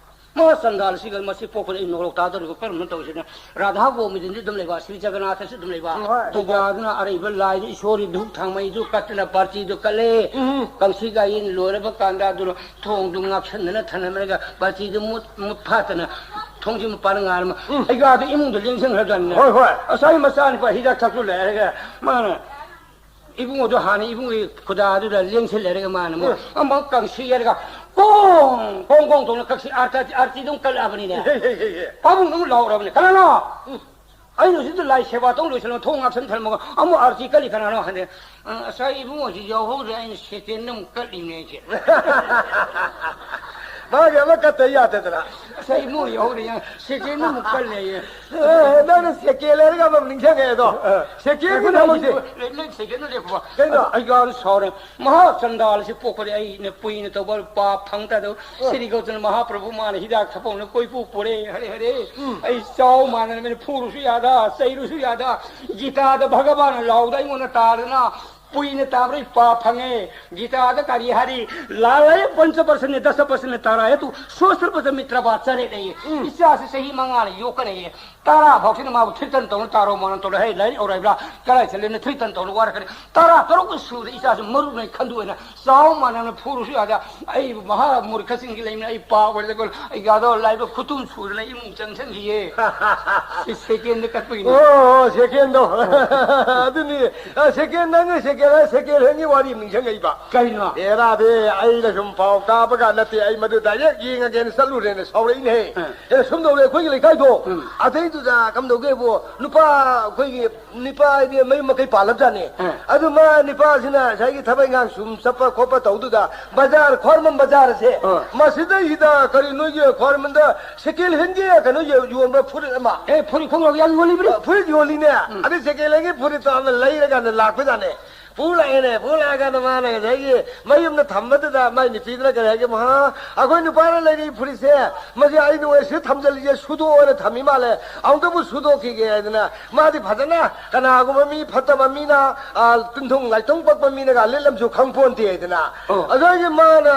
ꯃꯥ ꯆꯟꯗꯥꯜꯁꯤꯒ ꯃꯁꯤ ꯄꯣꯛꯄꯗ ꯑꯩ ꯅꯣꯔꯣꯛ ꯇꯥꯗꯧꯔꯤꯕ ꯀꯔꯝꯅ ꯇꯧꯁꯤꯅ? ꯔꯥꯙꯥ ꯒꯣꯕꯤꯟꯗꯗꯤ ꯑꯗꯨꯝ ꯂꯩꯕ, ꯁ꯭ꯔꯤ ꯖꯒꯟꯅꯥꯊꯁꯨ ꯑꯗꯨꯝ ꯂꯩꯕ꯫ ꯍꯣꯏ꯫ ꯇꯧꯕ ꯑꯗꯨꯅ ꯑꯔꯩꯕ ꯂꯥꯏꯗ ꯏꯁꯣꯔꯒꯤ ꯙꯨꯞ ꯊꯥꯡꯃꯩꯗꯨ ꯀꯠꯇꯅ ꯕꯥꯔꯇꯤꯗꯨ ꯀꯠꯂꯦ꯫ ꯎꯝ꯫ ꯀꯪꯁꯤ ꯒꯥꯌꯦꯟ ꯂꯣꯏꯔꯕ ꯀꯥꯟꯗ ꯑꯗꯨꯅ ꯊꯣꯡꯗꯨ ꯉꯥꯛꯁꯟꯗꯅ ꯊꯅꯝꯂꯒ ꯕꯥꯔꯇꯤꯗꯨ ꯃꯨꯠ, ꯃꯨꯠ ꯐꯥꯠꯇꯅ ꯊꯣꯡꯁꯤ ꯃꯄꯥꯟ ꯉꯥꯔꯝꯃ꯫ ꯎꯝ꯫ ꯑꯩꯒꯥꯗꯨ ꯏꯃꯨꯡꯗ ꯂꯦꯡꯁꯤꯟꯈ꯭ꯔꯖꯥꯠꯅꯤꯅꯦ꯫ ꯍꯣꯏ, ꯍꯣꯏ꯫ ꯉꯁꯥꯏ ꯃꯆꯥꯅꯨꯄꯥ ꯍꯤꯗꯥꯛ ꯊꯛꯇꯨ ꯂꯩꯔꯒ ꯃꯥꯅ ꯏꯕꯨꯡꯉꯣꯗꯣ ꯍꯥꯟꯅ ꯏꯕꯨꯡꯒꯤ ꯈꯨꯗꯥꯗꯨꯗ ꯂꯦꯡꯁꯤꯜꯂꯦꯔꯒ ꯃꯥꯅ ꯑꯃꯨꯛ ꯎꯝ꯫ ꯑꯃꯨꯛ ꯀꯪꯁꯤ ꯌꯥꯔꯒ ꯀꯣꯡ ꯀꯣꯡ ꯀꯣꯡ ꯇꯧꯅ ꯀꯛꯁꯤ ꯑꯥꯔꯇꯤ, ꯑꯥꯔꯇꯤꯗꯨ ꯑꯃꯨꯛ ꯀꯜꯂꯛꯑꯕꯅꯤꯅꯦ꯫ ꯍꯦ, ꯍꯦ, ꯍꯦ, ꯍꯦ꯫ ꯄꯥꯕꯨꯡꯗꯨ ꯑꯃꯨꯛ ꯂꯥꯎꯔꯕꯅꯦ, "ꯀꯅꯥꯅꯣ? ꯎꯝ꯫ ꯑꯩꯅ ꯍꯧꯖꯤꯛꯇ ꯂꯥꯏ ꯁꯦꯕꯥ ꯇꯧ ꯂꯣꯏꯁꯤꯜꯂꯒ ꯊꯣꯡ ꯉꯥꯛꯁꯟ ꯊꯜꯂꯝꯃꯒ ꯑꯃꯨꯛ ꯑꯥꯔꯇꯤ ꯀꯜꯂꯤ ꯀꯅꯥꯅꯣ?" ꯍꯥꯏꯅ, "ꯑ, ꯉꯁꯥꯏ ꯏꯕꯨꯡꯉꯣꯁꯤ ꯌꯥꯎꯍꯧꯗ꯭ꯔꯦ, ꯑꯩꯅ ꯁꯦꯀꯦꯟꯗ ꯑꯃꯨꯛ ꯀꯠꯂꯤꯅꯦ ꯑꯩꯁꯦ꯫" ꯃꯥꯒꯤ ꯑꯃ ꯀꯠꯇ ꯌꯥꯗꯗꯅ꯫ "ꯉꯁꯥꯏ ꯏꯕꯨꯡꯉꯣ ꯌꯥꯎꯍꯧꯗ꯭ꯔꯦ, ꯁꯦꯀꯦꯟꯗ ꯑꯃꯨꯛ ꯀꯜꯂꯦ ꯑꯩꯁꯦ꯫" ꯑꯦ, ꯅꯪꯅ ꯁꯦꯀꯦꯟ ꯍꯥꯏꯔꯒ ꯑꯃ ꯅꯤꯡꯁꯤꯡꯉꯛꯑꯦ ꯑꯗꯣ꯫ ꯑ꯫ ꯁꯦꯀꯦꯟꯒꯤ ꯉꯥꯏꯈꯣ, ꯊꯕꯛꯁꯦ꯫ ꯂꯩ, ꯂꯩ, ꯁꯦꯀꯦꯟꯗ ꯂꯦꯞꯄꯣ꯫ ꯀꯩꯅꯣ? ꯑꯩ ꯌꯥꯝ ꯁꯥꯎꯔꯦ꯫ ꯃꯍꯥ ꯆꯟꯗꯥꯜ ꯑꯁꯤ ꯄꯣꯛꯄꯗꯤ ꯑꯩꯅ ꯀꯨꯏꯅ ꯇꯧꯕ ꯄꯥꯞ ꯐꯪ ꯇꯥꯗꯕ꯫ ꯑ꯫ ꯁ꯭ꯔꯤ ꯒꯧꯇꯝ ꯃꯍꯥꯄ꯭ꯔꯚꯨ ꯃꯥꯅ ꯍꯤꯗꯥꯛ ꯊꯛꯐꯝꯅ ꯀꯣꯏꯄꯨ ꯄꯨꯔꯦ꯫ ꯍꯔꯦ, ꯍꯔꯦ꯫ ꯎꯝ꯫ ꯑꯩ ꯆꯥꯎ ꯃꯥꯟꯅꯅ ꯃꯤꯅ ꯐꯨꯔꯨꯁꯨ ꯌꯥꯗ, ꯆꯩꯔꯨꯁꯨ ꯌꯥꯗ꯫ ꯒꯤꯇꯥꯗ ꯚꯒꯕꯥꯟꯅ ꯂꯥꯎꯗ ꯑꯩꯉꯣꯟꯗ ꯇꯥꯗꯅ ꯀꯨꯏꯅ ꯇꯥꯕꯗ ꯑꯩ ꯄꯥꯞ ꯐꯪꯉꯦ꯫ ꯒꯤꯇꯥꯗ ꯀꯔꯤ ꯍꯥꯏꯔꯤ? ꯂꯥꯂꯥꯌꯦ ꯄꯟꯆ ꯄꯔꯁꯅꯦ ꯗꯁ ꯄꯔꯁꯅꯦ ꯇꯥꯔꯥꯌꯦ ꯇꯨ ꯁꯣꯁꯇ꯭ꯔ ꯄꯗ ꯃꯤꯇ꯭ꯔ ꯕꯥ ꯆꯔꯦꯠ ꯑꯌꯦ꯫ ꯎꯝ꯫ ꯏꯆꯥꯁꯤ ꯆꯍꯤ ꯃꯉꯥꯅ ꯌꯣꯛꯀꯅꯦꯌꯦ꯫ ꯇꯔꯥ ꯐꯥꯎꯁꯤꯅ ꯃꯥꯕꯨ ꯊ꯭ꯔꯤꯇꯟ ꯇꯧꯅ ꯇꯥꯔꯣ ꯃꯥꯅ ꯇꯧꯔ, "ꯍꯦ, ꯂꯥꯏꯔꯤꯛ ꯑꯧꯔ ꯍꯥꯏꯕ꯭ꯔꯥ? ꯀꯗꯥꯏ ꯆꯠꯂꯦꯅ ꯊ꯭ꯔꯤꯇꯟ ꯇꯧꯅ ꯋꯥꯔꯛꯀꯅꯤ?" ꯇꯔꯥ ꯇꯔꯨꯛ ꯁꯨꯕꯗ ꯏꯆꯥꯁꯤ ꯃꯔꯨꯞꯅ ꯈꯟꯗꯣꯛꯑꯦꯅ ꯆꯥꯎ ꯃꯥꯟꯅꯅ ꯐꯨꯔꯨꯁꯨ ꯌꯥꯗꯦ꯫ ꯑꯩꯕꯨ ꯃꯍꯥ ꯃꯨꯔꯈꯁꯤꯡꯒꯤ ꯂꯩꯃꯤꯅ ꯑꯩ ꯄꯥ ꯑꯣꯏꯔꯗ ꯑꯩꯈꯣꯏ ꯑꯩ ꯌꯥꯗꯧ ꯂꯥꯏꯕꯛ ꯈꯨꯇꯨꯝ ꯁꯨꯗꯅ ꯏꯃꯨꯡ ꯆꯪꯁꯤꯟꯈꯤꯌꯦ꯫ ꯁꯤ ꯁꯦꯀꯦꯟꯗ ꯀꯠꯄꯒꯤꯅꯤ꯫ ꯑꯣ, ꯁꯦꯀꯦꯟꯗꯣ꯫ ꯑꯗꯨꯅꯤ꯫ ꯑ, ꯁꯦꯀꯦꯟ, ꯅꯪꯅ ꯁꯦꯀꯦꯟ ꯁꯦꯀꯦꯟ ꯍꯦꯟꯒꯤ ꯋꯥꯔꯤ ꯑꯃ ꯅꯤꯡꯁꯤꯡꯉꯛꯏꯕ꯫ ꯀꯩꯅꯣ? ꯑꯦꯔꯥꯗꯤ ꯑꯩꯅ ꯁꯨꯝ ꯄꯥꯎ ꯇꯥꯕꯒ ꯅꯠꯇꯦ, ꯑꯩ ꯃꯗꯨ ꯗꯥꯏꯔꯦꯛ ꯌꯦꯡꯉꯒꯦꯅ ꯆꯠꯂꯨꯔꯦꯅ ꯁꯥꯎꯔꯛꯏꯅꯦꯍꯦ꯫ ꯑꯥ꯫ ꯑꯦ, ꯁꯨꯝ ꯇꯧꯔꯦ ꯑꯩꯈꯣꯏꯒꯤ ꯂꯩꯀꯥꯏꯗꯣ꯫ ꯎꯝ꯫ ꯑꯗꯩꯗꯨꯗ ꯀꯝꯗꯧꯒꯦꯕꯨ, ꯅꯨꯄꯥ ꯑꯩꯈꯣꯏꯒꯤ ꯅꯤꯄꯥ ꯍꯥꯏꯗꯤ ꯃꯌꯨꯝ ꯃꯀꯩ ꯄꯥꯜꯂꯕꯖꯥꯠꯅꯤ꯫ ꯑꯥ꯫ ꯑꯗꯨ ꯃꯥ ꯅꯤꯄꯥꯁꯤꯅ ꯉꯁꯥꯏꯒꯤ ꯊꯕꯛ ꯏꯪꯈꯥꯡ ꯁꯨꯝ ꯆꯠꯄ ꯈꯣꯠꯄ ꯇꯧꯗꯨꯗ ꯕꯖꯥꯔ, ꯈ꯭ꯋꯥꯏꯔꯝꯕꯟ ꯕꯖꯥꯔꯁꯦ, ꯑꯥ꯫ ꯃꯁꯤꯗꯩꯁꯤꯗ ꯀꯔꯤ ꯅꯣꯏꯒꯤ ꯈ꯭ꯋꯥꯏꯔꯝꯕꯟꯗ ꯁꯦꯀꯦꯟ ꯍꯦꯟꯒꯤ ꯀꯩꯅꯣ ꯌꯣ-, ꯌꯣꯟꯕ ꯐꯨꯔꯤꯠ ꯑꯃ꯫ ꯑꯦ, ꯐꯨꯔꯤꯠ ꯈꯣꯡꯒ꯭ꯔꯥꯎ ꯌꯥꯝ ꯌꯣꯜꯂꯤꯕꯅꯤ꯫ ꯑ, ꯐꯨꯔꯤꯠ ꯌꯣꯜꯂꯤꯅꯦ꯫ ꯎꯝ꯫ ꯑꯗꯩ ꯁꯦꯀꯦꯟ ꯍꯦꯟꯒꯤ ꯐꯨꯔꯤꯠꯇꯣ ꯑꯃ ꯂꯩꯔꯀꯥꯟꯗ ꯂꯥꯛꯄꯖꯥꯠꯅꯦ꯫ ꯄꯨ ꯂꯥꯛꯑꯦꯅꯦ꯫ ꯄꯨ ꯂꯥꯛꯑꯀꯥꯟꯗ ꯃꯥꯅ ꯉꯁꯥꯏꯒꯤ ꯃꯌꯨꯝꯗ ꯊꯝꯕꯗꯨꯗ ꯃꯥꯏ ꯅꯨꯄꯤꯗꯨꯅ ꯀꯔꯤ ꯍꯥꯏꯒꯦ? "ꯃꯍꯥ, ꯑꯩꯈꯣꯏ ꯅꯨꯄꯥꯅ ꯂꯩꯔꯤ ꯐꯨꯔꯤꯠꯁꯦ, ꯃꯁꯤ ꯑꯩꯅ ꯑꯣꯏ ꯁꯤꯗ ꯊꯝꯖꯤꯜꯂꯤꯁꯦ ꯁꯨꯗꯣꯛꯑꯣꯅ ꯊꯝꯃꯤ ꯃꯥꯜꯂꯦ꯫ ꯑꯃꯨꯛꯇꯕꯨ ꯁꯨꯗꯣꯛꯈꯤꯒꯦ" ꯍꯥꯏꯗꯅ ꯃꯥꯗꯤ ꯐꯖꯅ ꯀꯅꯥꯒꯨꯝꯕ ꯃꯤ ꯐꯠꯇꯕ ꯃꯤꯅ, ꯑ, ꯇꯤꯟꯊꯨꯡ ꯂꯥꯏꯊꯨꯡ ꯄꯛꯄ ꯃꯤꯅꯒ ꯂꯤꯠꯂꯝꯁꯨ ꯈꯪ ꯄꯣꯟꯇꯦ ꯍꯥꯏꯗꯅ꯫ ꯑꯣ꯫ ꯑꯗꯨꯗꯒꯤ ꯃꯥꯅ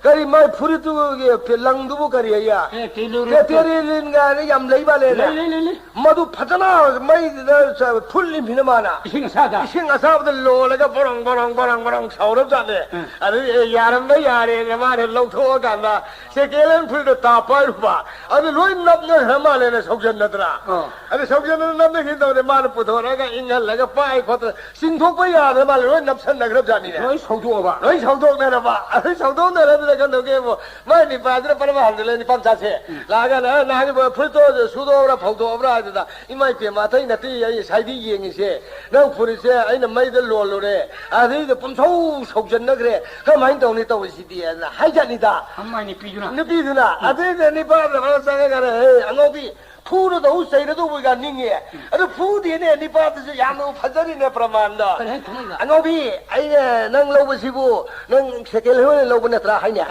ꯀꯔꯤ ꯃꯥꯏ ꯐꯨꯔꯤꯠꯇꯨꯒꯤ ꯂꯪꯗꯨꯕꯨ ꯀꯔꯤ ꯍꯥꯏꯌꯦ? ꯑꯦ, ꯇꯦꯂꯨꯔꯨ꯫ ꯇꯦ-, ꯇꯦꯔꯤꯂꯤꯟꯒ ꯍꯥꯏꯅ ꯌꯥꯝ ꯂꯩ ꯃꯥꯜꯂꯦꯅꯦ꯫ ꯂꯩ, ꯂꯩ, ꯂꯩ, ꯂꯩ꯫ ꯃꯗꯨ ꯐꯖꯅ ꯃꯩꯗꯨꯗ ꯐꯨꯠꯂꯤꯃꯤꯅ ꯃꯥꯅ꯫ ꯏꯁꯤꯡ ꯑꯁꯥꯗ? ꯏꯁꯤꯡ ꯑꯁꯥꯕꯗ ꯂꯣꯜꯂꯒ ꯕꯣꯔꯣꯡ, ꯕꯣꯔꯣꯡ, ꯕꯣꯔꯣꯡ, ꯕꯣꯔꯣꯡ ꯁꯧꯔꯕꯖꯥꯠꯅꯦ꯫ ꯎꯝ꯫ ꯑꯗꯨꯗꯤ, "ꯑꯦ, ꯌꯥꯔꯝꯕ ꯌꯥꯔꯦꯅ" ꯃꯥꯅ ꯂꯧꯊꯣꯛꯑꯀꯥꯟꯗ ꯁꯦꯀꯦꯟ ꯍꯦꯟ ꯐꯨꯔꯤꯠꯇꯣ ꯇꯥ ꯄꯥꯏꯔꯨꯕ꯫ ꯑꯗꯨ ꯂꯣꯏ ꯅꯞꯅꯈ꯭ꯔ ꯃꯥꯜꯂꯦꯅ ꯁꯧꯖꯟꯅꯗꯅ꯫ ꯑꯣ꯫ ꯑꯗꯨ ꯁꯧꯖꯟꯅꯗꯅ ꯅꯞꯅꯈꯤꯅ ꯇꯧꯕꯗ ꯃꯥꯅ ꯄꯨꯊꯣꯔꯛꯑꯒ ꯏꯪꯍꯜꯂꯒ ꯄꯥꯏ ꯈꯣꯠꯇꯅ ꯆꯤꯡꯊꯣꯛꯄ ꯌꯥꯗ꯭ꯔ ꯃꯥꯜꯂꯦ, ꯂꯣꯏ ꯅꯞꯁꯟꯅꯈ꯭ꯔꯕꯖꯥꯠꯅꯤꯅꯦ꯫ ꯂꯣꯏ ꯁꯧꯗꯣꯛꯑꯕ? ꯂꯣꯏ ꯁꯧꯗꯣꯛꯅꯔꯕ꯫ ꯑꯗꯨ ꯁꯧꯗꯣꯛꯅꯔꯕꯅꯤꯅ ꯀꯩꯗꯧꯒꯦꯕꯨ, ꯃꯥꯏ ꯅꯤꯄꯥꯗꯨꯅ ꯄꯔꯃ ꯍꯟꯖꯤꯜꯂꯦ, ꯅꯤꯄꯥ ꯃꯆꯥꯁꯦ꯫ ꯎꯝ꯫ ꯂꯥꯛꯑꯒꯅ, "ꯑꯦ, ꯅꯍꯥꯟꯒꯤ ꯐꯨꯔꯤꯠꯇꯣ ꯁꯨꯗꯣꯛꯑꯕ꯭ꯔꯥ, ꯐꯧꯗꯣꯛꯑꯕ꯭ꯔꯥ?" ꯍꯥꯏꯗꯨꯗ, "ꯏꯃꯥ ꯏꯄꯦꯝꯃ, ꯑꯇꯩ ꯅꯠꯇꯦ, ꯑꯩ ꯉꯁꯥꯏꯗꯤ ꯌꯦꯡꯉꯤꯁꯦ, ꯅꯪ ꯐꯨꯔꯤꯠꯁꯦ ꯑꯩꯅ ꯃꯩꯗ ꯂꯣꯜꯂꯨꯔꯦ, ꯑꯗꯩꯗ ꯄꯨꯝꯁꯧ ꯁꯧꯖꯟꯅꯈ꯭ꯔꯦ, ꯀꯃꯥꯏꯅ ꯇꯧꯅꯤ ꯇꯧꯔꯤꯁꯤꯗꯤ?" ꯍꯥꯏꯅ ꯍꯥꯏꯖꯥꯠꯅꯤꯗ꯫ ꯑꯃ ꯅꯨꯄꯤꯗꯨꯅ? ꯅꯨꯄꯤꯗꯨꯅ꯫ ꯎꯝ꯫ ꯑꯗꯩꯗ ꯅꯤꯄꯥꯗꯨꯅ ꯆꯪꯉꯒꯅ, "ꯍꯦ, ꯑꯉꯥꯎꯕꯤ, ꯐꯨꯔꯗꯧ ꯆꯩꯔꯗꯧꯕꯒ ꯅꯤꯡꯉꯦ꯫ ꯑꯗꯨ ꯐꯨꯗꯦꯅꯦ, ꯅꯤꯄꯥꯗꯨꯁꯨ ꯌꯥꯝꯅ ꯐꯖꯔꯤꯅꯦ ꯄ꯭ꯔꯃꯥꯟꯗꯣ꯫ ꯀꯔꯤ ꯍꯥꯏ ꯈꯨꯝꯃꯛꯏꯕ? ꯑꯉꯥꯎꯕꯤ, ꯑꯩꯅ ꯅꯪ ꯂꯧꯕꯁꯤꯕꯨ ꯅꯪ ꯁꯦꯀꯦꯟ ꯍꯦꯟ ꯑꯣꯏꯅ ꯂꯧꯕ ꯅꯠꯇ꯭ꯔꯥ?" ꯍꯥꯏꯅꯦ꯫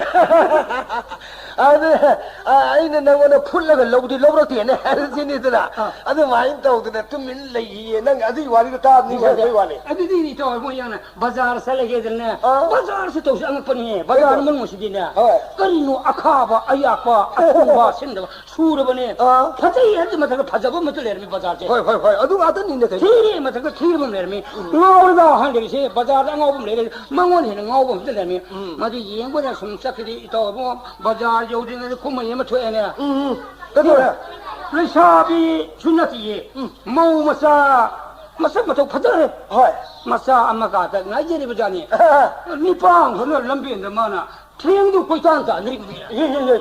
ꯑꯗꯨ, "ꯑ, ꯑꯩꯅ ꯅꯪꯉꯣꯟꯗ ꯐꯨꯠꯂꯒ ꯂꯧꯗꯤ ꯂꯧꯔꯛꯇꯦꯅꯦ" ꯍꯥꯏꯔꯁꯤꯅꯤꯗꯅ꯫ ꯑꯥ꯫ ꯑꯗꯨꯃꯥꯏꯅ ꯇꯧꯗꯅ ꯇꯨꯃꯤꯟ ꯂꯩꯈꯤꯌꯦ꯫ ꯅꯪ ꯑꯗꯨꯒꯤ ꯋꯥꯔꯤꯗꯣ ꯇꯥꯕ ꯅꯤꯡꯁꯤꯡꯉꯛꯄꯩ ꯋꯥꯅꯤ꯫ ꯑꯗꯨꯗꯤ ꯏꯇꯥꯎ ꯃꯣꯏ ꯌꯥꯝꯅ ꯕꯖꯥꯔ ꯆꯠꯂꯒꯦꯗꯅꯦ꯫ ꯑꯥ꯫ ꯕꯖꯥꯔꯁꯨ ꯇꯧꯁꯤ ꯑꯉꯛꯄꯅꯤꯍꯦ꯫ ꯕꯖꯥꯔ ꯀꯩꯅꯣ? ꯃꯅꯨꯡꯁꯤꯗꯤꯅꯦ꯫ ꯍꯣꯏ꯫ ꯀꯔꯤꯅꯣ ꯑꯈꯥꯕ, ꯑꯌꯥꯛꯄ, ꯑꯊꯨꯝꯕ, ꯁꯤꯟꯗꯕ ꯁꯨꯔꯕꯅꯦ꯫ ꯑꯥ꯫ ꯐꯖꯩ ꯍꯥꯏꯕꯗꯤ ꯃꯊꯛꯇ ꯐꯖꯕ ꯑꯃꯠꯇ ꯂꯩꯔꯝꯃꯤ ꯕꯖꯥꯔꯁꯦ꯫ ꯍꯣꯏ, ꯍꯣꯏ, ꯍꯣꯏ꯫ ꯑꯗꯨ ꯉꯥꯛꯇꯅꯤꯅꯦ ꯀꯩꯅꯣ꯫ ꯊꯤꯔꯦ ꯃꯊꯛꯇ ꯊꯤꯕ ꯑꯃ ꯂꯩꯔꯝꯃꯤ꯫ ꯎꯝ꯫ ꯉꯥꯎꯔꯒ ꯍꯥꯟꯅ ꯂꯩꯔꯤꯁꯦ ꯕꯖꯥꯔꯗ ꯑꯉꯥꯎꯕ ꯑꯃ ꯂꯩꯔꯦ꯫ ꯃꯉꯣꯟꯗ ꯍꯦꯟꯅ ꯉꯥꯎꯕ ꯑꯃꯠꯇ ꯂꯩꯔꯝꯃꯤ꯫ ꯎꯝ꯫ ꯃꯗꯨ ꯌꯦꯡꯕꯗ ꯁꯨꯝ ꯆꯠꯈꯤꯗꯤ ꯏꯇꯥꯎ ꯏꯕꯨꯡꯉꯣ, ꯕꯖꯥꯔ ꯌꯧꯗ꯭ꯔꯤꯉꯩꯗ ꯀꯨꯝꯍꯩ ꯑꯃ ꯊꯣꯛꯑꯦꯅꯦ꯫ ꯎꯝ, ꯎꯝ꯫ ꯀꯩꯗꯧꯔꯦ? ꯂꯩꯁꯥꯕꯤꯁꯨ ꯅꯠꯇꯤꯌꯦ꯫ ꯎꯝ꯫ ꯃꯧ ꯃꯆꯥ ꯃꯁꯛ ꯃꯇꯧ ꯐꯖꯔꯦ꯫ ꯍꯣꯏ꯫ ꯃꯆꯥ ꯑꯃꯒꯗ ꯉꯥꯏꯖꯔꯤꯕ ꯖꯥꯠꯅꯤ꯫ ꯑ, ꯑ꯫ ꯅꯤꯄꯥ ꯑꯃꯈꯛꯅ ꯂꯝꯕꯦꯟꯗ ꯃꯥꯅ ꯊꯦꯡꯗꯨ ꯀꯣꯏꯇꯥꯟ ꯇꯥꯟꯅꯔꯤꯕꯅꯤ꯫ ꯌꯦ, ꯌꯦ, ꯌꯦ꯫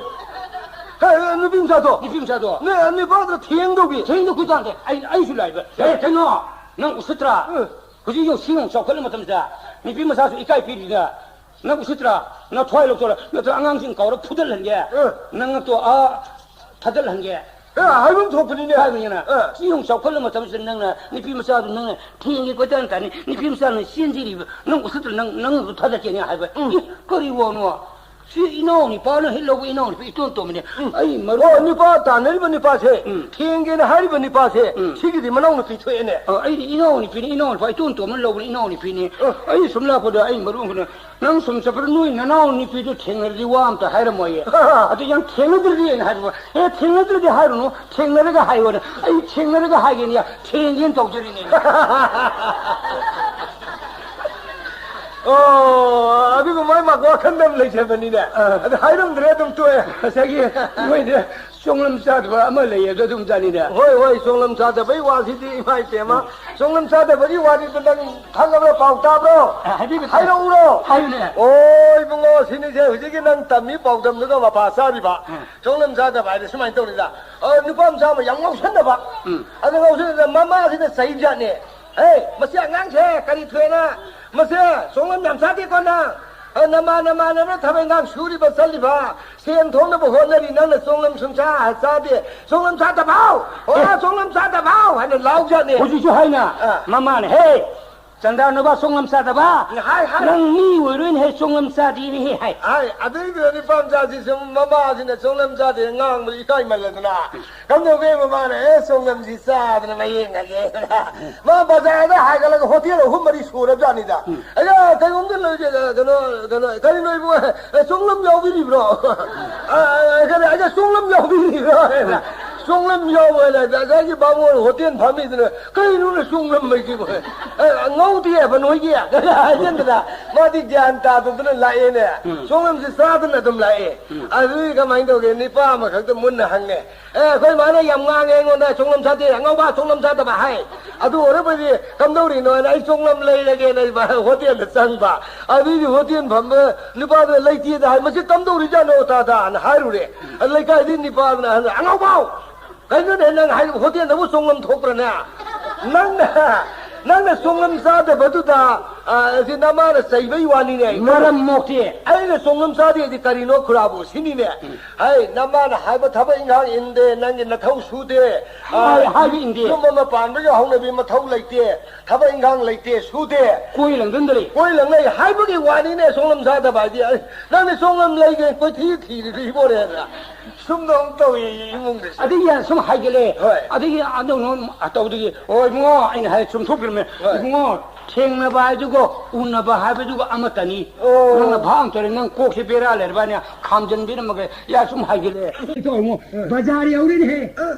ꯍꯦ, ꯍꯦ, ꯅꯨꯄꯤ ꯃꯆꯥꯗꯣ꯫ ꯅꯨꯄꯤ ꯃꯆꯥꯗꯣ꯫ ꯅꯦ, ꯅꯤꯄꯥꯗ ꯊꯦꯡꯗꯧꯒꯤ꯫ ꯊꯦꯡꯗꯨ ꯀꯣꯏꯇꯥꯟ ꯇꯥꯟ-, ꯑꯩ, ꯑꯩꯁꯨ ꯂꯥꯛꯏꯕ꯫ ꯑꯦ, ꯀꯩꯅꯣ? ꯅꯪ ꯎꯁꯤꯠꯇ꯭ꯔꯥ? ꯎꯝ꯫ ꯍꯧꯖꯤꯛ ꯌꯧꯁꯤꯡ ꯌꯧ ꯆꯥꯎꯈꯠꯂ ꯃꯇꯝꯁꯤꯗ ꯅꯨꯄꯤ ꯃꯆꯥꯁꯨ ꯏꯀꯥꯏ ꯄꯤꯔꯤꯗ꯫ ꯅꯪ ꯎꯁꯤꯠꯇ꯭ꯔꯥ? ꯅꯊ꯭ꯋꯥꯏ ꯂꯧꯊꯣꯛꯑꯣ꯫ ꯅꯠꯇ꯭ꯔ ꯑꯉꯥꯡꯁꯤꯡ ꯀꯧꯔ ꯐꯨꯗꯠꯍꯟꯒꯦ꯫ ꯑ꯫ ꯅꯪ ꯅꯠꯇꯣ ꯑꯥ ꯊꯥꯗꯠꯍꯟꯒꯦ꯫ ꯑ, ꯍꯥꯏꯐꯝ ꯊꯣꯛꯄꯅꯤꯅꯦ꯫ ꯍꯥꯏꯕꯅꯤꯅ꯫ ꯑ꯫ ꯁꯤ ꯌꯧ ꯆꯥꯎꯈꯠꯂ ꯃꯇꯝꯁꯤꯗ ꯅꯪꯅ ꯅꯨꯄꯤ ꯃꯆꯥꯗꯨ ꯅꯪꯅ ꯊꯦꯡꯒꯦ ꯀꯣꯏꯇꯥꯟ ꯇꯥꯅꯤ, ꯅꯨꯄꯤ ꯃꯆꯥꯅ ꯆꯦꯟꯖꯔꯤꯕ, ꯅꯪ ꯎꯁꯤꯠꯇ꯭ꯔ ꯅꯪ, ꯅꯪ ꯑꯗꯨ ꯊꯥꯗꯠꯀꯦꯅꯤ ꯍꯥꯏꯕ꯫ ꯎꯝ꯫ ꯏ, ꯀꯔꯤ ꯋꯥꯅꯣ? ꯁꯤ ꯏꯅꯥꯎ ꯅꯤꯄꯥꯅ ꯍꯦꯛ ꯂꯧꯕ ꯏꯅꯥꯎ ꯅꯨꯄꯤ ꯏꯇꯣꯟ ꯇꯣꯟꯕꯅꯦ꯫ ꯎꯝ꯫ ꯑꯩ ꯃꯔꯨ ꯑꯣ, ꯅꯤꯄꯥ ꯇꯥꯟꯅꯔꯤꯕ ꯅꯤꯄꯥꯁꯦ, ꯎꯝ꯫ ꯊꯦꯡꯒꯦꯅ ꯍꯥꯏꯔꯤꯕ ꯅꯤꯄꯥꯁꯦ, ꯎꯝ꯫ ꯁꯤꯒꯤꯗꯤ ꯃꯅꯥꯎ ꯅꯨꯄꯤ ꯊꯣꯛꯑꯦꯅꯦ꯫ ꯑ, ꯑꯩꯗꯤ ꯏꯅꯥꯎ ꯅꯨꯄꯤꯅꯤ, ꯏꯅꯥꯎ ꯅꯨꯄꯥ ꯏꯇꯣꯟ ꯇꯣꯟꯕꯅ ꯂꯧꯕꯅꯤ ꯏꯅꯥꯎ ꯅꯨꯄꯤꯅꯤ꯫ ꯑ꯫ ꯑꯩ ꯁꯨꯝ ꯂꯥꯛꯄꯗ ꯑꯩ ꯃꯔꯨ ꯑꯃ ꯅꯪ ꯁꯨꯝ ꯆꯠꯄꯗ ꯅꯣꯏ ꯅꯅꯥꯎ ꯅꯨꯄꯤꯗꯣ ꯊꯦꯡꯅꯔꯗꯤ ꯋꯥ ꯑꯝꯇ ꯍꯥꯏꯔꯝꯃꯣꯏꯌꯦ꯫ ꯑꯗꯨ ꯌꯥꯝ ꯊꯦꯡꯅꯗ꯭ꯔꯗꯤ ꯑꯩꯅ ꯍꯥꯏꯕ, "ꯑꯦ, ꯊꯦꯡꯅꯗ꯭ꯔꯗꯤ ꯍꯥꯏꯔꯨꯅꯨ, ꯊꯦꯡꯅꯔꯒ ꯍꯥꯏꯌꯣꯅꯦ꯫ ꯑꯩ ꯊꯦꯡꯅꯔꯒ ꯍꯥꯏꯒꯦꯅꯦ, ꯊꯦꯡꯒꯦꯅ ꯇꯧꯖꯔꯤꯅꯦ꯫" ꯑꯣ, ꯑꯗꯨꯒꯨꯝꯕ ꯃꯥꯏ ꯃꯥ ꯋꯥꯈꯟꯗ ꯑꯃ ꯂꯩꯖꯕꯅꯤꯅꯦ꯫ ꯑꯥ꯫ ꯑꯗꯨ ꯍꯥꯏꯔꯝꯗ꯭ꯔꯦ, ꯑꯗꯨꯝ ꯇꯣꯛꯑꯦ꯫ ꯉꯁꯥꯏꯒꯤ ꯃꯣꯏꯗꯤ ꯆꯣꯡꯂꯝ ꯆꯥꯗꯕ ꯑꯃ ꯂꯩꯌꯦ, ꯑꯗꯨ ꯑꯗꯨꯝ ꯆꯥꯅꯤꯡꯉꯦ꯫ ꯍꯣꯏ, ꯍꯣꯏ, ꯆꯣꯡꯂꯝ ꯆꯥꯗꯕꯩ ꯋꯥꯁꯤꯗꯤ ꯏꯃꯥ ꯏꯄꯦꯝꯃ꯫ ꯎꯝ꯫ ꯆꯣꯡꯂꯝ ꯆꯥꯗꯕꯒꯤ ꯋꯥꯔꯤꯗꯣ ꯅꯪ ꯈꯪꯉꯕ꯭ꯔꯥ? ꯄꯥꯎ ꯇꯥꯕ꯭ꯔꯣ? ꯑ, ꯍꯥꯏꯕꯤꯕ ꯇꯥꯏ꯫ ꯍꯥꯏꯔꯛꯎꯔꯣ? ꯍꯥꯏꯌꯨꯅꯦ꯫ ꯑꯣ, ꯏꯕꯨꯡꯉꯣ, ꯁꯤꯅꯤꯁꯦ ꯍꯧꯖꯤꯛꯀꯤ ꯅꯪ ꯇꯝꯃꯤ ꯄꯥꯎꯗꯝꯗꯨꯒ ꯃꯄꯥ ꯆꯥꯔꯤꯕ꯫ ꯎꯝ꯫ ꯆꯣꯡꯂꯝ ꯆꯥꯗꯕ ꯍꯥꯏꯗꯤ ꯁꯨꯃꯥꯏꯅ ꯇꯧꯔꯤꯗ꯫ ꯑ, ꯅꯨꯄꯥ ꯃꯆꯥ ꯑꯃ ꯌꯥꯝ ꯉꯥꯎꯁꯟꯅꯕ꯫ ꯎꯝ꯫ ꯑꯗꯨ ꯉꯥꯎꯁꯟꯅꯗ ꯃꯃꯥꯁꯤꯅ ꯆꯩꯕꯖꯥꯠꯅꯦ꯫ "ꯍꯦ, ꯃꯁꯤ ꯑꯉꯥꯡꯁꯦ ꯀꯔꯤ ꯊꯣꯛꯑꯦꯅ? ꯃꯁꯦ ꯆꯣꯡꯂꯝ ꯌꯥꯝ ꯆꯥꯗꯦꯀꯣ ꯅꯪ? ꯑ, ꯅꯃꯥꯟ ꯅꯃꯥꯟꯅꯕꯅ ꯊꯕꯛ ꯏꯪꯈꯥꯡ ꯁꯨꯔꯤꯕ ꯆꯠꯂꯤꯕ, ꯁꯦꯟ ꯊꯣꯛꯅꯕ ꯍꯣꯠꯅꯔꯤ, ꯅꯪꯅ ꯆꯣꯡꯂꯝ ꯁꯨꯡꯆꯥ ꯆꯥꯗꯦ꯫ ꯆꯣꯡꯂꯝ ꯆꯥꯗꯕꯥꯎ! ꯑꯣ, ꯑꯦ꯫ ꯆꯣꯡꯂꯝ ꯆꯥꯗꯕꯥꯎ!" ꯍꯥꯏꯅ ꯂꯥꯎꯖꯥꯠꯅꯦ꯫ ꯍꯧꯖꯤꯛꯁꯨ ꯍꯥꯏꯅ ꯑꯥ꯫ ꯃꯃꯥꯅ, "ꯍꯦ, ꯆꯟꯗ꯭ꯔꯥ ꯅꯨꯄꯥ ꯆꯣꯡꯂꯝ ꯆꯥꯗꯕ, ꯍꯥꯏ, ꯍꯥꯏ꯫ ꯅꯪ ꯃꯤ ꯑꯣꯏꯔꯣꯏꯅꯦ ꯍꯦ, ꯆꯣꯡꯂꯝ ꯆꯥꯗꯦꯅꯦ ꯍꯦ," ꯍꯥꯏ꯫ ꯍꯥꯏ, ꯑꯗꯨꯏꯗꯨꯅ ꯅꯨꯄꯥ ꯃꯆꯥꯁꯤ ꯁꯨꯝ ꯃꯃꯥꯁꯤꯅ ꯆꯣꯡꯂꯝ ꯆꯥꯗꯦ ꯉꯥꯡꯕꯗ ꯏꯀꯥꯏꯃꯜꯂꯗꯅ꯫ ꯀꯝꯗꯧꯒꯦ ꯃꯃꯥꯅ, "ꯑꯦ, ꯆꯣꯡꯂꯝꯁꯤ ꯆꯥꯗꯅ ꯃꯌꯦꯡꯉꯒꯦ꯫" ꯃꯥ ꯕꯖꯥꯔꯗ ꯍꯥꯏꯒꯠꯂꯒ ꯍꯣꯇꯦꯜ ꯑꯍꯨꯝ ꯃꯔꯤ ꯁꯨꯔꯕꯖꯥꯠꯅꯤꯗ꯫ ꯎꯝ꯫ "ꯑꯩꯌꯥ, ꯀꯩꯅꯣꯝꯇ ꯂꯣꯏꯒꯦ, ꯀꯩꯅꯣ, ꯀꯩꯅꯣ, ꯀꯔꯤ ꯂꯣꯏꯕ? ꯑꯦ, ꯆꯣꯡꯂꯝ ꯌꯥꯎꯕꯤꯔꯤꯕ꯭ꯔꯣ?" "ꯑ, ꯑ, ꯀꯔꯤ, ꯑꯩꯌꯥ, ꯆꯣꯡꯂꯝ ꯌꯥꯎꯕꯤꯔꯤꯕ꯭ꯔꯣ?" ꯍꯥꯏꯅ, ꯆꯣꯡꯂꯝ ꯌꯥꯎꯕ ꯍꯥꯏꯅ ꯉꯁꯥꯏꯒꯤ ꯕꯥꯃꯣꯟ ꯍꯣꯇꯦꯜ ꯐꯝꯃꯤꯗꯨꯅ, "ꯀꯩꯅꯣꯅꯦ ꯆꯣꯡꯂꯝ ꯍꯥꯏꯁꯤꯕꯣ? ꯑꯦ, ꯉꯧꯗꯦ ꯍꯥꯏꯕ ꯅꯣꯏꯒꯤ?" ꯍꯥꯏꯖꯤꯟꯗꯅ ꯃꯥꯗꯤ ꯒ꯭ꯌꯥꯟ ꯇꯥꯗꯗꯅ ꯂꯥꯛꯑꯦꯅꯦ꯫ ꯎꯝ꯫ ꯆꯣꯡꯂꯝꯁꯤ ꯆꯥꯗꯅ ꯑꯗꯨꯝ ꯂꯥꯛꯑꯦ꯫ ꯎꯝ꯫ ꯑꯗꯨꯗꯤ ꯀꯃꯥꯏꯅ ꯇꯧꯒꯦ? ꯅꯤꯄꯥ ꯑꯃꯈꯛꯇ ꯃꯨꯟꯅ ꯍꯪꯉꯦ꯫ "ꯑꯦ, ꯑꯩꯈꯣꯏ ꯃꯥꯅ ꯌꯥꯝ ꯉꯥꯡꯉꯦ ꯑꯩꯉꯣꯟꯗ, ꯆꯣꯡꯂꯝ ꯆꯥꯗꯦ, ꯑꯉꯥꯎꯕ ꯆꯣꯡꯂꯝ ꯆꯥꯗꯕ ꯍꯥꯏ꯫ ꯑꯗꯨ ꯑꯣꯏꯔꯕꯗꯤ ꯀꯝꯗꯧꯔꯤꯅꯣ?" ꯍꯥꯏꯅ ꯑꯩ ꯆꯣꯡꯂꯝ ꯂꯩꯔꯒꯦꯅ ꯑꯩ ꯍꯣꯇꯦꯜꯗ ꯆꯪꯕ꯫ ꯑꯗꯨꯏꯗꯤ ꯍꯣꯇꯦꯜ ꯐꯝꯕ ꯅꯨꯄꯥꯗꯨꯅ "ꯂꯩꯇꯦꯗ" ꯍꯥꯏ꯫ "ꯃꯁꯤ ꯀꯝꯗꯧꯔꯤꯖꯥꯠꯅꯣ ꯇꯥꯗꯥꯅ?" ꯍꯥꯏꯔꯨꯔꯦ꯫ ꯑꯗꯨ ꯂꯩꯀꯥꯏꯗꯤ ꯅꯤꯄꯥꯗꯨꯅ ꯑꯍꯟꯗ, "ꯑꯉꯥꯎꯕꯥꯎ! ꯀꯩꯅꯣꯅꯦ, ꯅꯪ ꯍꯥꯏ ꯍꯣꯇꯦꯜꯗꯕꯨ ꯆꯣꯡꯂꯝ ꯊꯣꯛꯄ꯭ꯔꯅꯦ? ꯅꯪꯅ, ꯅꯪꯅ ꯆꯣꯡꯂꯝ ꯆꯥꯗꯕꯗꯨꯗ, ꯑ, ꯁꯤ ꯅꯃꯥꯅ ꯆꯩꯕꯩ ꯋꯥꯅꯤꯅꯦ꯫ ꯃꯔꯝ ꯃꯣꯛꯇꯦ꯫ ꯑꯩꯅ ꯆꯣꯡꯂꯝ ꯆꯥꯗꯦꯗꯤ ꯀꯔꯤꯅꯣ ꯈꯨꯔꯥꯕꯨ ꯁꯤꯅꯤꯅꯦ꯫ ꯎꯝ꯫ ꯍꯩ, ꯅꯃꯥꯅ ꯍꯥꯏꯕ ꯊꯕꯛ ꯏꯪꯈꯥꯡ ꯏꯟꯗꯦ, ꯅꯪꯒꯤ ꯅꯊꯧ ꯁꯨꯗꯦ꯫ ꯑ, ꯍꯥꯏ-, ꯍꯥꯏꯕ ꯏꯟꯗꯦ꯫ ꯌꯨꯝ ꯑꯃ ꯄꯥꯟꯕꯒꯤ ꯍꯧꯅꯕꯤ ꯃꯊꯧ ꯂꯩꯇꯦ, ꯊꯕꯛ ꯏꯪꯈꯥꯡ ꯂꯩꯇꯦ, ꯁꯨꯗꯦ꯫ ꯀꯣꯏ ꯂꯪꯗꯅ ꯂꯩ꯫ ꯀꯣꯏ ꯂꯪ ꯂꯩ ꯍꯥꯏꯕꯒꯤ ꯋꯥꯅꯤꯅꯦ, ꯆꯣꯡꯂꯝ ꯆꯥꯗꯕ ꯍꯥꯏꯗꯤ꯫ ꯑꯩ, ꯅꯪꯅ ꯆꯣꯡꯂꯝ ꯂꯩꯒꯦ ꯀꯣꯏꯊꯤ ꯊꯤꯔꯤꯕꯣꯔꯦ ꯑꯗ꯫ ꯁꯨꯝꯗꯧ ꯇꯧꯏ ꯏꯃꯨꯡꯗꯁꯨ꯫ ꯑꯗꯒꯤ ꯁꯨꯝ ꯍꯥꯏꯒꯠꯂꯦ꯫ ꯍꯣꯏ꯫ ꯑꯗꯒꯤ ꯑꯗꯧꯅ ꯇꯧꯗꯒꯤ, "ꯑꯣ ꯏꯕꯨꯡꯉꯣ," ꯑꯩꯅ ꯍꯥꯏ ꯆꯨꯝꯊꯣꯛꯄꯤꯔꯝꯃꯦ꯫ ꯍꯣꯏ꯫ "ꯏꯕꯨꯡꯉꯣ, ꯊꯦꯡꯅꯕ ꯍꯥꯏꯗꯨꯒ ꯎꯅꯕ ꯍꯥꯏꯕꯗꯨꯒ ꯑꯃꯠꯇꯅꯤ꯫ ꯑꯣ꯫ ꯅꯪꯅ ꯚꯥꯞ ꯑꯃ ꯇꯧꯔꯦ, ꯅꯪ ꯀꯣꯛꯁꯦ ꯕꯦꯔꯥ ꯂꯩꯔꯕꯅꯦ, ꯈꯥꯝꯖꯟꯕꯤꯔꯝꯃꯒꯦ꯫ ꯌꯥ ꯁꯨꯝ ꯍꯥꯏꯒꯠꯂꯦ꯫ ꯏꯇꯥꯎ ꯏꯕꯨꯡꯉꯣ, ꯍꯣꯏ꯫ ꯕꯖꯥꯔ ꯌꯧꯔꯦꯅꯦꯍꯦ꯫ ꯑ,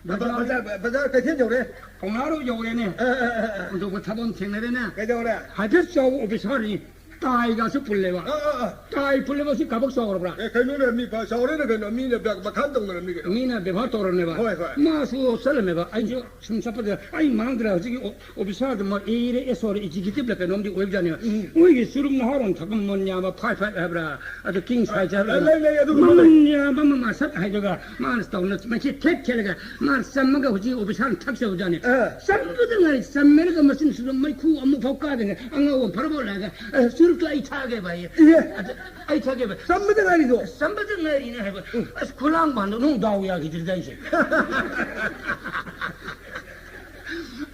ꯕ-, ꯕ-, ꯕꯖꯥꯔ꯫ ꯕꯖꯥꯔ, ꯕ-, ꯕꯖꯥꯔ ꯀꯩꯊꯦꯜ ꯌꯧꯔꯦ꯫ ꯄꯧꯅꯥꯔꯣ ꯌꯧꯔꯦꯅꯦ꯫ ꯑ, ꯑ, ꯑ, ꯑ꯫ ꯍꯨꯟꯗꯣꯛꯄ ꯊꯕꯛ ꯑꯃ ꯊꯦꯡꯅꯔꯦꯅꯦ꯫ ꯀꯩꯗꯧꯔꯦ? ꯍꯥꯏꯐꯦꯠ ꯆꯥꯎꯕ ꯑꯣꯐꯤꯁꯔꯅꯤ꯫ ꯇꯥꯏꯒꯁꯨ ꯄꯨꯜꯂꯦꯕ꯫ ꯑꯥ, ꯑꯥ, ꯑꯥ꯫ ꯇꯥꯏ ꯄꯨꯜꯂꯦꯕ, ꯁꯤ ꯀꯕꯛ ꯆꯥꯎꯔꯕ꯭ꯔꯥ? ꯑꯦ, ꯀꯩꯅꯣꯅꯦ, ꯃꯤ ꯐ-, ꯆꯥꯎꯔꯦꯅꯦ ꯀꯩꯅꯣ, ꯃꯤꯅ ꯕ-, ꯕꯈꯥꯟ ꯇꯧꯅꯔꯝꯃꯤ ꯀꯩꯅꯣ꯫ ꯃꯤꯅ ꯕꯦꯕꯥꯔ ꯇꯧꯔꯝꯃꯦꯕ꯫ ꯍꯣꯏ, ꯍꯣꯏ꯫ ꯃꯥꯁꯨ ꯆꯠꯂꯝꯃꯦꯕ꯫ ꯑꯩꯁꯨ ꯁꯨꯝ ꯆꯠꯄꯗ, ꯑꯩ ꯃꯥꯡꯗ꯭ꯔ ꯍꯧꯖꯤꯛꯀꯤ ꯑꯣ-, ꯑꯣꯐꯤꯁꯥꯔꯗꯨ ꯃ-, ꯑꯦ, ꯑꯦ, ꯁꯣꯔꯤ, ꯑꯦꯛꯖꯤꯀ꯭ꯌꯨꯇꯤꯚ ꯂ ꯀꯩꯅꯣꯝꯗꯤ ꯑꯣꯏꯕꯖꯥꯠꯅꯦꯕ꯫ ꯎꯝ꯫ ꯃꯣꯏꯒꯤ ꯆꯨꯔꯨꯞ ꯅꯍꯥꯔꯣꯟ ꯊꯛꯄ ꯃꯃꯜ ꯌꯥꯝꯕ ꯐꯥꯏꯚ ꯐꯥꯏꯚ ꯍꯥꯏꯕ꯭ꯔꯥ? ꯑꯗꯨ ꯀꯤꯡ ꯁꯥꯏꯖ ꯍꯥꯏꯕ꯭ꯔꯥ? ꯂꯩ, ꯂꯩ, ꯑꯗꯨꯒꯨꯝꯕ ꯂꯩ꯫ ꯃꯃꯜ ꯌꯥꯝꯕ ꯃꯃꯜ ꯁꯛ ꯍꯥꯏꯗꯨꯒ ꯃꯥꯅ ꯇꯧꯅ ꯃꯁꯤ ꯊꯦꯠ ꯊꯦꯠꯂꯒ ꯃꯥꯅ ꯆꯝꯃꯒ ꯍꯧꯖꯤꯛ ꯑꯣꯐꯤꯁꯥꯔꯅ ꯊꯛꯆꯕꯖꯥꯠꯅꯤ꯫ ꯑꯥ꯫ ꯆꯝꯕꯗ ꯉꯥꯏ, ꯆꯝꯃꯦꯔꯒ ꯃꯆꯤꯟꯁꯤꯗ ꯃꯩꯈꯨ ꯑꯃꯨꯛ ꯐꯥꯎ ꯀꯥꯗꯅ ꯑꯉꯥꯎꯕ ꯐꯔꯕ ꯂꯥꯛꯑꯒ, "ꯑ, ꯆꯨꯔꯨꯞꯇꯣ ꯑꯩ ꯊꯛꯑꯒꯦ ꯚꯥꯏ꯫ ꯏꯍꯦ꯫ ꯑꯗ ꯑꯩ ꯊꯛꯑꯒꯦ ꯚꯥꯏ꯫ ꯆꯝꯕꯗ ꯉꯥꯏꯔꯤꯗꯣ?" "ꯆꯝꯕꯗ ꯉꯥꯏꯔꯤꯅꯦ" ꯍꯥꯏꯕ꯫ ꯎꯝ꯫ ꯑꯁ, ꯈꯨꯂꯥꯡ ꯄꯥꯟꯗꯣ ꯅꯣꯡ ꯗꯥꯎ ꯌꯥꯈꯤꯗ꯭ꯔꯤꯗ ꯑꯩꯁꯦ꯫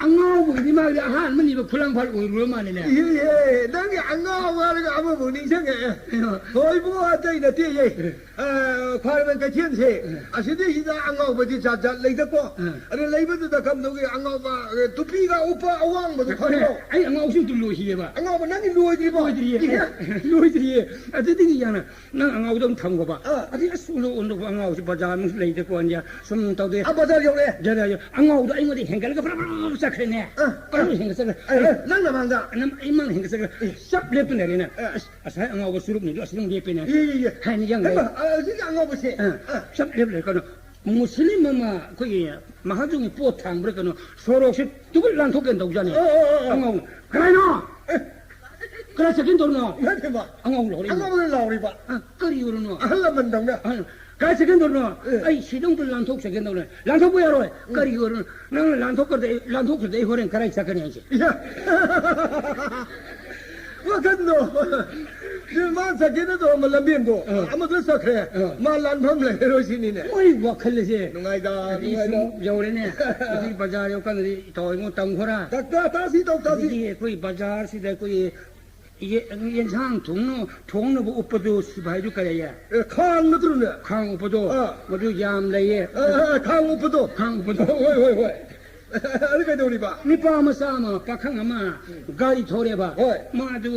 ꯑꯉꯥꯎꯕꯒꯤꯗꯤ ꯃꯥꯒꯤꯗꯤ ꯑꯍꯥꯟꯕꯅꯤꯕ ꯈꯨꯂꯥꯡ ꯐꯥꯜ ꯑꯣꯏꯔꯨꯔ ꯃꯥꯜꯂꯦꯅꯦ꯫ ꯏꯍꯦ, ꯏꯍꯦ, ꯅꯪꯒꯤ ꯑꯉꯥꯎꯕ ꯍꯥꯏꯔꯒ ꯑꯃꯃꯨꯛ ꯅꯤꯡꯁꯤꯡꯉꯛꯑꯦ꯫ ꯑꯩꯅ ꯍꯣꯏ ꯏꯕꯨꯡꯉꯣ, ꯑꯇꯩ ꯅꯠꯇꯦ, ꯏꯍꯦ꯫ ꯑ, ꯈ꯭ꯋꯥꯏꯔꯝꯕꯟ ꯀꯩꯊꯦꯜꯁꯦ, ꯎꯝ꯫ ꯑꯁꯤꯗꯩꯁꯤꯗ ꯑꯉꯥꯎꯕꯗꯤ ꯖꯥꯠ ꯖꯥꯠ ꯂꯩꯗꯀꯣ꯫ ꯎꯝ꯫ ꯑꯗ ꯂꯩꯕꯗꯨꯗ ꯀꯝꯗꯧꯒꯦ ꯑꯉꯥꯎꯕ, ꯑ, ꯇꯨꯄꯤꯒ ꯎꯞꯄ ꯑꯋꯥꯡꯕꯗꯣ ꯈꯪꯕ꯭ꯔꯣ? ꯑꯩ ꯑꯉꯥꯎꯕꯁꯤ ꯑꯗꯨꯝ ꯂꯣꯏꯁꯤꯑꯕ꯫ ꯑꯉꯥꯎꯕ ꯅꯪꯒꯤ ꯂꯣꯏꯗ꯭ꯔꯤꯕꯣ? ꯂꯣꯏꯗ꯭ꯔꯤꯌꯦ꯫ ꯏꯍꯦ꯫ ꯂꯣꯏꯗ꯭ꯔꯤꯌꯦ꯫ ꯑꯗꯨꯗꯒꯤ ꯌꯥꯅ ꯅꯪ ꯑꯉꯥꯎꯕꯗꯣ ꯑꯗꯨꯝ ꯊꯝꯈꯣꯕ꯫ ꯑꯥ꯫ ꯑꯗꯩ ꯑꯁ ꯑꯣꯟꯊꯣꯛ ꯑꯣꯟꯊꯣꯛꯄ ꯑꯉꯥꯎꯕꯁꯤ ꯕꯖꯥꯔ ꯃꯅꯨꯡꯁꯤ ꯂꯩꯗꯀꯣ ꯑꯟꯖꯥ ꯁꯨꯝ ꯇꯧꯗꯦ꯫ ꯑꯥ, ꯕꯖꯥꯔ ꯌꯧꯔꯛꯑꯦ꯫ ꯖꯔ ꯌꯧ-, ꯑꯉꯥꯎꯕꯗꯣ ꯑꯩꯉꯣꯟꯗ ꯍꯦꯟꯒꯠꯂꯒ ꯕ꯭ꯔ ꯕ꯭ꯔ ꯕ꯭ꯔ ꯆꯠꯈ꯭ꯔꯦ꯫ ꯅꯦ꯫ ꯑ, ꯑ꯫ ꯑꯩ ꯍꯦꯟꯒꯠꯆꯈ꯭ꯔꯦ꯫ ꯑ, ꯑ, ꯅꯪ ꯅꯃꯥꯡꯗ꯫ ꯅꯪ, ꯑꯩ ꯃꯥꯡ ꯍꯦꯟꯒꯠꯆꯈ꯭ꯔꯦ꯫ ꯑꯦ꯫ ꯆꯞ ꯂꯦꯞꯇꯨꯅ ꯂꯩꯔꯦꯅꯦ꯫ ꯑ꯫ ꯑꯁ, ꯉꯁꯥꯏ ꯑꯉꯥꯎꯕ ꯆꯨꯔꯨꯞꯅꯤꯗꯣ ꯑꯁꯤ ꯑꯗꯨꯝ ꯂꯦꯞꯄꯦꯅꯦ꯫ E, E, E. ꯍꯥꯏꯅ ꯌꯦꯡ ꯂꯩ꯫ ꯍꯩꯃꯥ, ꯑ, ꯍꯧꯖꯤꯛꯀꯤ ꯑꯉꯥꯎꯕꯁꯦ꯫ ꯑ꯫ ꯑ꯫ ꯆꯞ ꯂꯦꯞ ꯂꯩꯔꯦ꯫ ꯀꯩꯅꯣ, ꯃꯨꯁꯂꯤꯝ ꯑꯃ ꯑꯩꯈꯣꯏꯒꯤ ꯃꯍꯥꯖꯣꯟꯒꯤ ꯄꯣꯠ ꯊꯥꯡꯕ꯭ꯔꯥ ꯀꯩꯅꯣ, ꯁꯣꯔꯣꯛꯁꯦ ꯇꯨꯕꯨꯠ ꯂꯥꯟꯊꯣꯛꯀꯦꯅ ꯇꯧꯖꯥꯠꯅꯤ꯫ ꯑ, ꯑ, ꯑ, ꯑ꯫ ꯑꯉꯥꯎꯕ꯫ ꯀꯅꯥꯅꯣ? ꯑꯦ꯫ ꯀꯗꯥꯏ ꯆꯠꯀꯦꯅ ꯇꯧꯔꯤꯅꯣ? ꯏꯃꯥ, ꯏꯃꯥ꯫ ꯑꯉꯥꯎꯕ ꯂꯥꯎꯔꯛꯏꯅꯦ꯫ ꯑꯉꯥꯎꯕ ꯂꯥꯎꯔꯤꯕ꯫ ꯑ, ꯀꯔꯤ ꯑꯣꯏꯔꯨꯅꯣ? ꯑꯍꯜ ꯂꯃꯟꯗꯧꯅ꯫ ꯑ, ꯀꯥꯏ ꯆꯠꯀꯦꯅ ꯇꯧꯔꯤꯅꯣ? ꯑꯦ꯫ ꯑꯩ ꯁꯤꯗ ꯑꯃꯨꯛꯇ ꯂꯥꯟꯊꯣꯛꯆꯒꯦꯅ ꯇꯧꯔꯦ꯫ ꯂꯥꯟꯊꯣꯛꯄ ꯌꯥꯔꯣꯏ꯫ ꯎꯝ꯫ ꯀꯔꯤꯒꯤ ꯑꯣꯏꯔꯨꯅꯣ? ꯅꯪꯅ ꯂꯥꯟꯊꯣꯛꯈ꯭ꯔꯗꯤ ꯑꯩ, ꯂꯥꯟꯊꯣꯛꯈ꯭ꯔꯗꯤ ꯑꯩ ꯍꯣꯔꯦꯟ ꯀꯗꯥꯏ ꯆꯠꯀꯅꯤ ꯍꯥꯏꯁꯦ? ꯏꯌꯥ꯫ ꯋꯥꯈꯟꯗꯣ꯫ ꯁꯤ ꯃꯥ ꯆꯠꯀꯦꯅ ꯇꯧꯔꯝꯕ ꯂꯝꯕꯦꯟꯗꯣ ꯑ꯫ ꯑꯃꯗ ꯆꯠꯈ꯭ꯔꯦ꯫ ꯑ꯫ ꯃꯥ ꯂꯥꯟꯐꯝ ꯂꯩꯔꯔꯣꯏ ꯁꯤꯅꯤꯅꯦ꯫ ꯃꯣꯏ ꯋꯥꯈꯜ ꯑꯁꯦ꯫ ꯅꯨꯡꯉꯥꯏꯗ, ꯑꯗꯒꯤ ꯅꯨꯡꯉꯥꯏꯗ꯫ ꯁꯨꯝ ꯌꯧꯔꯦꯅꯦ꯫ ꯑꯗꯒꯤ ꯕꯖꯥꯔ ꯌꯧꯀꯥꯟꯗꯗꯤ ꯏꯇꯥꯎ ꯏꯉꯣ ꯇꯝꯈꯣꯔꯥ꯫ ꯗꯥꯛꯇꯔ ꯇꯥꯁꯤ ꯇꯧ ꯇꯥꯁꯤ꯫ ꯑꯗꯒꯤ ꯑꯩꯈꯣꯏ ꯕꯖꯥꯔꯁꯤꯗ ꯑꯩꯈꯣꯏꯒꯤ ꯌꯦ-, ꯌꯦꯟꯁꯥꯡ ꯊꯣꯡꯅ-, ꯊꯣꯡꯅꯕ ꯎꯞꯄꯗꯨ ꯁꯤꯐꯥꯏꯗꯨ ꯀꯔꯤ ꯍꯥꯏꯌꯦ? ꯑꯦ, ꯈꯥꯡ ꯅꯠꯇ꯭ꯔꯣꯅꯦ? ꯈꯥꯡ ꯎꯞꯄꯗꯣ, ꯑꯥ꯫ ꯃꯗꯨ ꯌꯥꯝ ꯂꯩꯌꯦ꯫ ꯑꯥ, ꯑꯥ, ꯑꯥ, ꯈꯥꯡ ꯎꯞꯄꯗꯣ꯫ ꯈꯥꯡ ꯎꯞꯄꯗꯣ꯫ ꯍꯣꯏ, ꯍꯣꯏ, ꯍꯣꯏ꯫ ꯑꯗꯨ ꯀꯩꯗꯧꯔꯤꯕ? ꯅꯨꯄꯥ ꯃꯆꯥ ꯑꯃ, ꯄꯥꯈꯪ ꯑꯃ, ꯎꯝ꯫ ꯒꯥꯔꯤ ꯊꯧꯔꯦꯕ꯫ ꯍꯣꯏ꯫ ꯃꯥꯗꯨ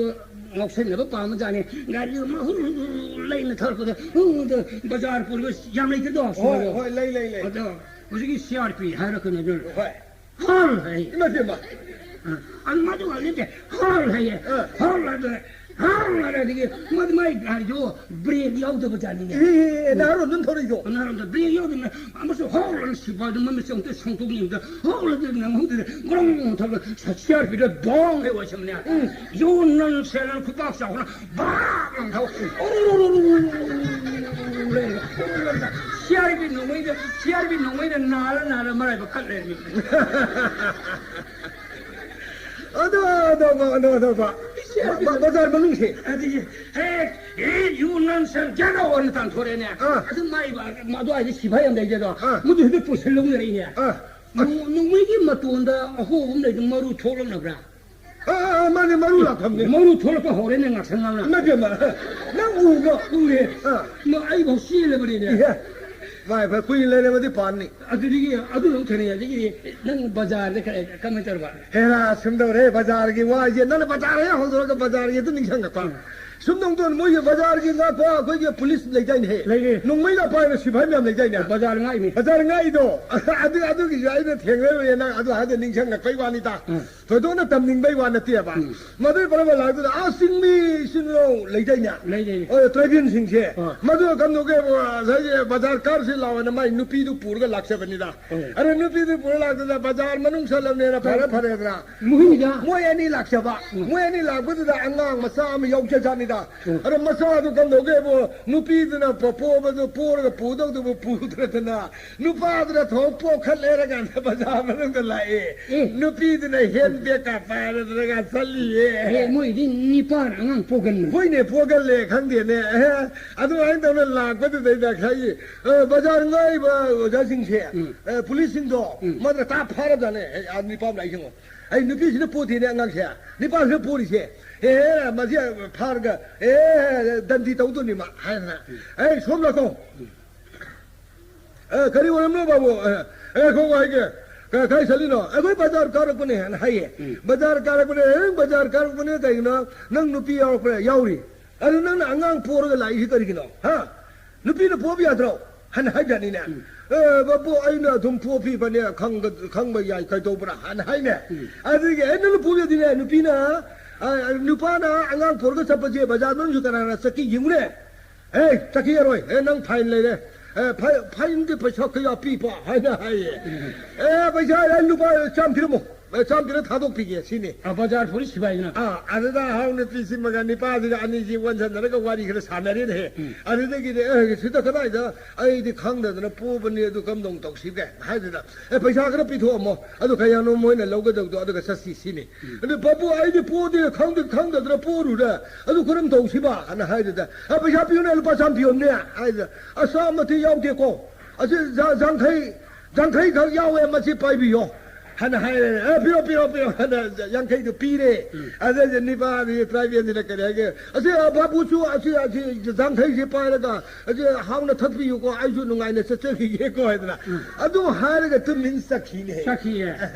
ꯉꯥꯎꯁꯟꯅꯕ ꯄꯥꯝꯕꯖꯥꯠꯅꯤ꯫ ꯒꯥꯔꯤ ꯑꯃ ꯍꯨ, ꯍꯨ, ꯍꯨ, ꯂꯩꯅ ꯊꯧꯔꯛꯄꯗ, ꯍꯨ, ꯍꯨ, ꯕꯖꯥꯔ ꯄꯨꯔꯒ ꯌꯥꯝ ꯂꯩꯇꯗꯣ, ꯍꯣꯏ, ꯁꯨꯃꯥꯏꯅ꯫ ꯍꯣꯏ, ꯂꯩ, ꯂꯩ, ꯂꯩ꯫ ꯑꯗꯣ ꯍꯧꯖꯤꯛꯀꯤ ꯁꯤ ꯑꯥꯔ ꯄꯤ ꯍꯥꯏꯔꯛꯀꯅꯤ ꯑꯗꯨꯅ꯫ ꯍꯣꯏ꯫ ꯍꯣꯜ ꯍꯥꯏꯌꯦ꯫ ꯏꯃꯥ, ꯏꯃꯥ꯫ ꯑ, ꯑꯗꯨ ꯃꯗꯨ ꯋꯥ ꯅꯠꯇꯦ꯫ ꯍꯣꯜ ꯍꯥꯏꯌꯦ꯫ ꯑ꯫ ꯍꯣꯜ ꯑꯗꯨ, ꯍꯣꯜ ꯍꯥꯏꯔꯗꯤ ꯃꯗꯨ ꯃꯥꯏ ꯒꯥꯔꯤꯗꯣ ꯕ꯭ꯔꯦꯛ ꯌꯥꯎꯗꯕ ꯖꯥꯠꯅꯤꯅꯦ꯫ ꯑꯦ, ꯑꯦ, ꯑꯦ, ꯅꯍꯥꯔꯣꯟꯗꯨꯅ ꯊꯧꯔꯛꯏꯗꯣ꯫ ꯅꯍꯥꯔꯣꯟꯗꯣ ꯕ꯭ꯔꯦꯛ ꯌꯥꯎꯗꯅ ꯑꯃꯁꯨ ꯍꯣꯜ ꯑꯅ ꯁꯤꯕ ꯑꯗꯨ ꯃꯃꯤꯠꯁꯦ ꯑꯃꯨꯛꯇ ꯁꯣꯡꯗꯣꯛꯅꯤꯡꯕꯗ ꯍꯣꯜ ꯑꯗꯨ ꯅꯪꯍꯧꯗꯅ ꯒ꯭ꯔꯣꯡ ꯊꯧꯔꯒ ꯁꯤ ꯑꯥꯔ ꯄꯤꯗ ꯗꯣꯡ ꯍꯦꯛ ꯑꯣꯏꯁꯟꯕꯅꯦ꯫ ꯎꯝ꯫ ꯌꯨ ꯅꯟ ꯁꯦꯂꯔ ꯈꯨꯄꯥꯛ ꯆꯥꯎꯈꯠꯂ ꯕꯥꯛ ꯂꯪꯊꯣꯛ꯫ C R P ꯅꯣꯡꯃꯩꯗ, C R P ꯅꯣꯡꯃꯩꯗ ꯅꯥꯔ ꯅꯥꯔ ꯃꯔꯥꯏꯕꯛ ꯀꯠ ꯂꯩꯔꯝꯃꯤ꯫ ꯑꯗꯣ, ꯑꯗꯣ, ꯑꯗꯣ, ꯑꯗꯣ, ꯕ-, ꯕ-, ꯕꯖꯥꯔ ꯃꯅꯨꯡꯁꯦ꯫ ꯑꯗꯨꯒꯤ, "Hey, hey, you nonsense, get out!" ꯑꯅ ꯇꯥꯟꯊꯣꯔꯛꯑꯦꯅꯦ꯫ ꯑꯥ꯫ ꯑꯗꯨ ꯃꯥꯏ, ꯃ-, ꯑꯗꯨꯋꯥꯏꯗ ꯁꯤꯐꯥꯏ ꯌꯥꯝ ꯂꯩꯖꯗꯣ꯫ ꯑꯥ꯫ ꯃꯗꯨ ꯍꯦꯛꯇ ꯄꯨꯁꯤꯜꯂꯧꯅꯔꯛꯏꯅꯦ꯫ ꯑꯥ꯫ ꯅꯣꯡ-, ꯅꯣꯡꯃꯩꯒꯤ ꯃꯇꯣꯟꯗ ꯑꯍꯣꯕ ꯑꯃ ꯂꯩꯗꯣ ꯃꯔꯨ ꯊꯣꯛꯂꯛꯅꯕ꯭ꯔꯥ? ꯑꯥ, ꯑꯥ, ꯑꯥ, ꯃꯥꯅꯦ, ꯃꯔꯨ ꯂꯥꯛꯐꯝꯅꯦ꯫ ꯃꯔꯨ ꯊꯣꯛꯂꯛꯄ ꯍꯧꯔꯦꯅꯦ ꯉꯥꯛꯁꯪ ꯉꯥꯡꯅ꯫ ꯏꯃꯥ ꯏꯕꯦꯝꯃ, ꯅꯪ ꯎꯕ꯭ꯔꯣ? ꯎꯔꯦ꯫ ꯑꯥ꯫ ꯃ-, ꯑꯩꯐꯥꯎ ꯆꯦꯜꯂꯕꯅꯤꯅꯦ꯫ ꯏꯍꯦ꯫ ꯃꯥꯏ ꯐ-, ꯀꯨꯏꯅ ꯂꯩꯔꯕꯗꯤ ꯄꯥꯟꯅꯤ꯫ ꯑꯗꯨꯗꯒꯤ ꯑꯗꯨ ꯑꯃꯨꯛ ꯊꯦꯡꯅꯩ꯫ ꯑꯗꯒꯤꯗꯤ ꯅꯪ ꯕꯖꯥꯔꯗ ꯀ-, ꯀꯃꯥꯏꯅ ꯇꯧꯔꯕ? ꯍꯦꯔꯥ, ꯁꯨꯝꯗꯧꯔꯦ, ꯕꯖꯥꯔꯒꯤ ꯋꯥꯁꯦ ꯅꯪꯅ ꯕꯖꯥꯔ ꯍꯦꯛ ꯍꯧꯗꯣꯔꯒ ꯕꯖꯥꯔꯒꯤ ꯑꯗꯨ ꯅꯤꯡꯁꯤꯡꯉꯛꯄ꯫ ꯎꯝ꯫ ꯁꯨꯝ ꯅꯣꯡꯗꯣꯟ ꯃꯣꯏꯒꯤ ꯕꯖꯥꯔꯒꯤ ꯉꯥꯛꯄ ꯑꯩꯈꯣꯏꯒꯤ ꯄꯨꯂꯤꯁ ꯂꯩꯗꯥꯏꯅꯦ? ꯂꯩꯌꯦ꯫ ꯅꯣꯡꯃꯩꯒ ꯄꯥꯏꯕ ꯁꯤꯐꯥꯏ ꯃꯌꯥꯝ ꯂꯩꯗꯥꯏꯅꯦ? ꯕꯖꯥꯔ ꯉꯥꯛꯏꯅꯦ꯫ ꯕꯖꯥꯔ ꯉꯥꯛꯏꯗꯣ꯫ ꯑꯗꯨ, ꯑꯗꯨꯒꯤꯁꯨ ꯑꯩꯅ ꯊꯦꯡꯅꯔꯨꯔꯦ, ꯅꯪ ꯑꯗꯨ ꯍꯥꯏꯗ ꯅꯤꯡꯁꯤꯡꯉꯛꯄꯩ ꯋꯥꯅꯤꯗ꯫ ꯎꯝ꯫ ꯊꯣꯏꯗꯣꯛꯅ ꯇꯝꯅꯤꯡꯕꯩ ꯋꯥ ꯅꯠꯇꯦꯕ꯫ ꯎꯝ꯫ ꯃꯗꯨꯒꯤ ꯄꯔꯝꯕ ꯂꯥꯛꯇꯨꯗ ꯑꯥ ꯆꯤꯡꯃꯤ ꯏꯆꯤꯟ ꯏꯅꯥꯎ ꯂꯩꯗꯥꯏꯅꯦ? ꯂꯩ, ꯂꯩ, ꯂꯩ꯫ ꯑꯣ, ꯇ꯭ꯔꯥꯏꯕꯦꯜꯁꯤꯡꯁꯦ꯫ ꯑꯥ꯫ ꯃꯗꯨ ꯀꯝꯗꯧꯒꯦꯕꯨ ꯉꯁꯥꯏꯒꯤ ꯕꯖꯥꯔ ꯀꯥꯔꯁꯤ ꯂꯥꯛꯑꯣꯅ ꯃꯥꯏ ꯅꯨꯄꯤꯗꯨ ꯄꯨꯔꯒ ꯂꯥꯛꯆꯕꯅꯤꯗ꯫ ꯎꯝ꯫ ꯑꯗ ꯅꯨꯄꯤꯗꯨ ꯄꯨꯔ ꯂꯥꯛꯇꯨꯅ ꯕꯖꯥꯔ ꯃꯅꯨꯡ ꯆꯠꯂꯕꯅꯤꯅ ꯐꯔꯦ, ꯐꯔꯦꯗꯅ꯫ ꯃꯣꯏ ꯑꯅꯤ ꯂꯥꯛꯆꯕ꯫ ꯎꯝ꯫ ꯃꯣꯏ ꯑꯅꯤ ꯂꯥꯛꯄꯗꯨꯗ ꯑꯉꯥꯡ ꯃꯆꯥ ꯑꯃ ꯌꯥꯎꯖꯖꯥꯠꯅꯤꯗ꯫ ꯎꯝ꯫ ꯑꯗ ꯃꯆꯥꯗꯨ ꯀꯝꯗꯧꯒꯦꯕꯨ ꯅꯨꯄꯤꯗꯨꯅ ꯄꯣ-, ꯄꯣꯕꯗꯨ ꯄꯣꯔꯒ ꯄꯨꯗꯧꯗꯨꯕꯨ ꯄꯨꯗ꯭ꯔꯗꯅ ꯅꯨꯄꯥꯗꯨꯅ ꯊꯣꯡ ꯄꯣꯛꯈꯠ ꯂꯩꯔꯀꯥꯟꯗ ꯕꯖꯥꯔ ꯃꯅꯨꯡꯗ ꯂꯥꯛꯑꯦ꯫ ꯑꯦ꯫ ꯅꯨꯄꯤꯗꯨꯅ ꯍꯦꯟ ꯕꯦꯒꯀ ꯄꯥꯏꯔꯗꯅꯒ ꯆꯠꯂꯤꯌꯦ꯫ ꯑꯦ, ꯃꯣꯏꯗꯤ ꯅꯤꯄꯥꯅ ꯑꯉꯥꯡ ꯄꯣꯛꯍꯟꯕꯅꯤ꯫ ꯍꯣꯏꯅꯦ, ꯄꯣꯛꯍꯜꯂꯦ, ꯈꯪꯗꯦꯅꯦ꯫ ꯑꯦ, ꯑꯗꯨꯃꯥꯏꯅ ꯇꯧꯅ ꯂꯥꯛꯄꯗꯨꯗꯩꯗ ꯉꯁꯥꯏꯒꯤ, ꯑ, ꯕꯖꯥꯔ ꯉꯥꯛꯏꯕ ꯑꯣꯖꯥꯁꯤꯡꯁꯦ, ꯎꯝ꯫ ꯑ, ꯄꯨꯂꯤꯁꯁꯤꯡꯗꯣ, ꯎꯝ꯫ ꯃꯗꯨꯅ ꯇꯥ ꯐꯥꯔꯕꯖꯥꯠꯅꯦ꯫ ꯑꯦ, ꯑ, ꯅꯤꯄꯥ ꯑꯃ ꯂꯥꯛꯏꯁꯤꯉꯣ꯫ ꯑꯩ ꯅꯨꯄꯤꯁꯤꯅ ꯄꯣꯠꯇꯦꯅꯦ ꯑꯉꯥꯡꯁꯦ꯫ ꯅꯤꯄꯥꯁꯤꯅ ꯄꯣꯔꯤꯁꯦ꯫ ꯑꯦ, ꯃꯁꯤ ꯐꯥꯔꯒ, ꯑꯦ, ꯗꯟꯗꯤ ꯇꯧꯗꯣꯏꯅꯤ ꯃꯥ, ꯍꯥꯏꯗꯅ꯫ ꯎꯝ꯫ ꯑꯩ ꯁꯣꯝ ꯂꯥꯛꯀꯣ꯫ ꯎꯝ꯫ ꯑꯦ, ꯀꯔꯤ ꯑꯣꯏꯔꯝꯅꯣ, ꯕꯥꯕꯨ? ꯑꯦ, ꯑꯦ, ꯈꯣꯡ ꯍꯥꯏꯒꯦ꯫ ꯀ-, ꯀꯥꯏ ꯆꯠꯂꯤꯅꯣ? ꯑꯩꯈꯣꯏ ꯕꯖꯥꯔ ꯀꯥꯔꯛꯄꯅꯦ ꯍꯥꯏꯅ ꯍꯥꯏꯌꯦ꯫ ꯎꯝ꯫ ꯕꯖꯥꯔ ꯀꯥꯔꯛꯄꯅꯦ, ꯑꯦ, ꯕꯖꯥꯔ ꯀꯥꯔꯛꯄꯅꯦ ꯀꯩꯒꯤꯅꯣ? ꯅꯪ ꯅꯨꯄꯤ ꯌꯥꯎꯔꯛꯄ꯭ꯔꯥ? ꯌꯥꯎꯔꯤ꯫ ꯑꯗꯨ ꯅꯪꯅ ꯑꯉꯥꯡ ꯄꯣꯔꯒ ꯂꯥꯛꯏꯁꯤ ꯀꯔꯤꯒꯤꯅꯣ? ꯍꯥ? ꯅꯨꯄꯤꯅ ꯄꯣꯕ ꯌꯥꯗ꯭ꯔꯣ? ꯍꯥꯏꯅ ꯍꯥꯏꯕꯖꯥꯠꯅꯤꯅꯦ꯫ ꯎꯝ꯫ "ꯑꯦ, ꯕꯥꯕꯨ, ꯑꯩꯅ ꯑꯗꯨꯝ ꯄꯣꯕꯤꯕꯅꯦ, ꯈꯪꯕ, ꯈꯪꯕ ꯌꯥꯏ, ꯀꯩꯗꯧꯕ꯭ꯔꯥ?" ꯍꯥꯏꯅ ꯍꯥꯏꯅꯦ꯫ ꯎꯝ꯫ ꯑꯗꯨꯒꯤ ꯑꯩꯅ ꯅꯨꯄꯤ ꯄꯣꯕꯤꯗꯤꯅꯦ, ꯅꯨꯄꯤꯅ, ꯑ, ꯅꯨꯄꯥꯅ ꯑꯉꯥꯡ ꯄꯣꯔꯒ ꯆꯠꯄꯁꯦ ꯕꯖꯥꯔ ꯃꯅꯨꯡꯁꯨ ꯀꯅꯥꯅ ꯆꯠꯀꯦ ꯌꯦꯡꯉꯨꯅꯦ꯫ "ꯑꯦ, ꯆꯠꯈꯤꯔꯣꯏ꯫ ꯑꯦ, ꯅꯪ ꯐꯥꯏꯟ ꯂꯩꯔꯦ꯫ ꯑꯦ, ꯐꯥꯏ-, ꯐꯥꯏꯟꯗꯤ ꯄꯩꯁꯥ ꯀꯌꯥ ꯄꯤꯕ?" ꯍꯥꯏꯅ ꯍꯥꯏꯌꯦ꯫ ꯎꯝ꯫ "ꯑꯦ, ꯄꯩꯁꯥ, ꯑꯦ, ꯂꯨꯄꯥ ꯆꯥꯝ ꯄꯤꯔꯝꯃꯣ꯫ ꯑꯦ, ꯆꯥꯝ ꯄꯤꯔ ꯊꯥꯗꯣꯛꯄꯤꯒꯦ," ꯁꯤꯅꯤ꯫ ꯑ, ꯕꯖꯥꯔ ꯄꯨꯂꯤꯁ ꯁꯤꯐꯥꯏꯗꯨꯅ꯫ ꯑꯥ, ꯑꯗꯨꯗ ꯍꯥꯎ ꯅꯨꯄꯤꯁꯤꯃꯒ ꯅꯤꯄꯥꯁꯤꯒ ꯑꯅꯤꯁꯤ ꯑꯣꯟꯁꯟꯅꯔꯒ ꯋꯥꯔꯤ ꯈꯔ ꯁꯥꯟꯅꯔꯦꯅꯦꯍꯦ꯫ ꯎꯝ꯫ ꯑꯗꯨꯗꯒꯤꯗꯤ, "ꯑꯦ, ꯁꯤꯗ ꯀꯗꯥꯏꯗ ꯑꯩꯗꯤ ꯈꯪꯗꯗꯅ ꯄꯣꯕꯅꯤ, ꯑꯗꯨ ꯀꯝꯗꯧꯅ ꯇꯧꯁꯤꯒꯦ?" ꯍꯥꯏꯗꯨꯗ, "ꯑꯦ, ꯄꯩꯁꯥ ꯈꯔ ꯄꯤꯊꯣꯛꯑꯝꯃꯣ, ꯑꯗꯨ ꯀꯌꯥꯅꯣ ꯃꯣꯏꯅ ꯂꯧꯒꯗꯧꯗꯣ, ꯑꯗꯨꯒ ꯆꯠꯁꯤ," ꯁꯤꯅꯤ꯫ ꯎꯝ꯫ ꯑꯗꯨ, "ꯕꯥꯕꯨ, ꯑꯩꯗꯤ ꯄꯣꯗꯦ, ꯈꯪꯗꯦ, ꯈꯪꯗꯗꯅ ꯄꯣꯔꯨꯔꯦ, ꯑꯗꯨ ꯀꯔꯝ ꯇꯧꯁꯤꯕ?" ꯍꯥꯏꯅ ꯍꯥꯏꯗꯨꯗ, "ꯑ, ꯄꯩꯁꯥ ꯄꯤꯌꯨꯅꯦ, ꯂꯨꯄꯥ ꯆꯥꯝ ꯄꯤꯌꯣꯅꯦ," ꯍꯥꯏꯗ, "ꯑꯁ, ꯑꯃꯠꯇ ꯌꯥꯎꯗꯦꯀꯣ, ꯑꯁꯤ ꯌꯥ-, ꯌꯥꯡꯈꯩ, ꯌꯥꯡꯈꯩ ꯈꯛ ꯌꯥꯎꯋꯦ, ꯃꯁꯤ ꯄꯥꯏꯕꯤꯌꯣ," ꯍꯥꯏꯅ ꯍꯥꯏꯔꯦ, "ꯑꯦ, ꯄꯤꯔꯣ, ꯄꯤꯔꯣ, ꯄꯤꯔꯣ" ꯍꯥꯏꯅ ꯌꯥꯡꯈꯩꯗꯨ ꯄꯤꯔꯦ꯫ ꯎꯝ꯫ ꯑꯗꯩꯗꯤ ꯅꯤꯄꯥꯗꯤ ꯇ꯭ꯔꯥꯏꯕꯦꯜꯁꯤꯅ ꯀꯔꯤ ꯍꯥꯏꯒꯦ, "ꯑꯁꯤ, ꯑ, ꯕꯥꯕꯨꯁꯨ ꯑꯁꯤ, ꯑꯁꯤ ꯌꯥꯡꯈꯩꯁꯤ ꯄꯥꯏꯔꯒ ꯑꯁꯤ ꯍꯥꯎꯅ ꯊꯛꯄꯤꯌꯨꯀꯣ, ꯑꯩꯁꯨ ꯅꯨꯡꯉꯥꯏꯅ ꯆꯠꯆꯈꯤꯒꯦꯀꯣ" ꯍꯥꯏꯗꯅ꯫ ꯎꯝ꯫ ꯑꯗꯨ ꯍꯥꯏꯔꯒ ꯇꯨꯃꯤꯟ ꯆꯠꯈꯤꯅꯦ꯫ ꯆꯠꯈꯤꯌꯦ꯫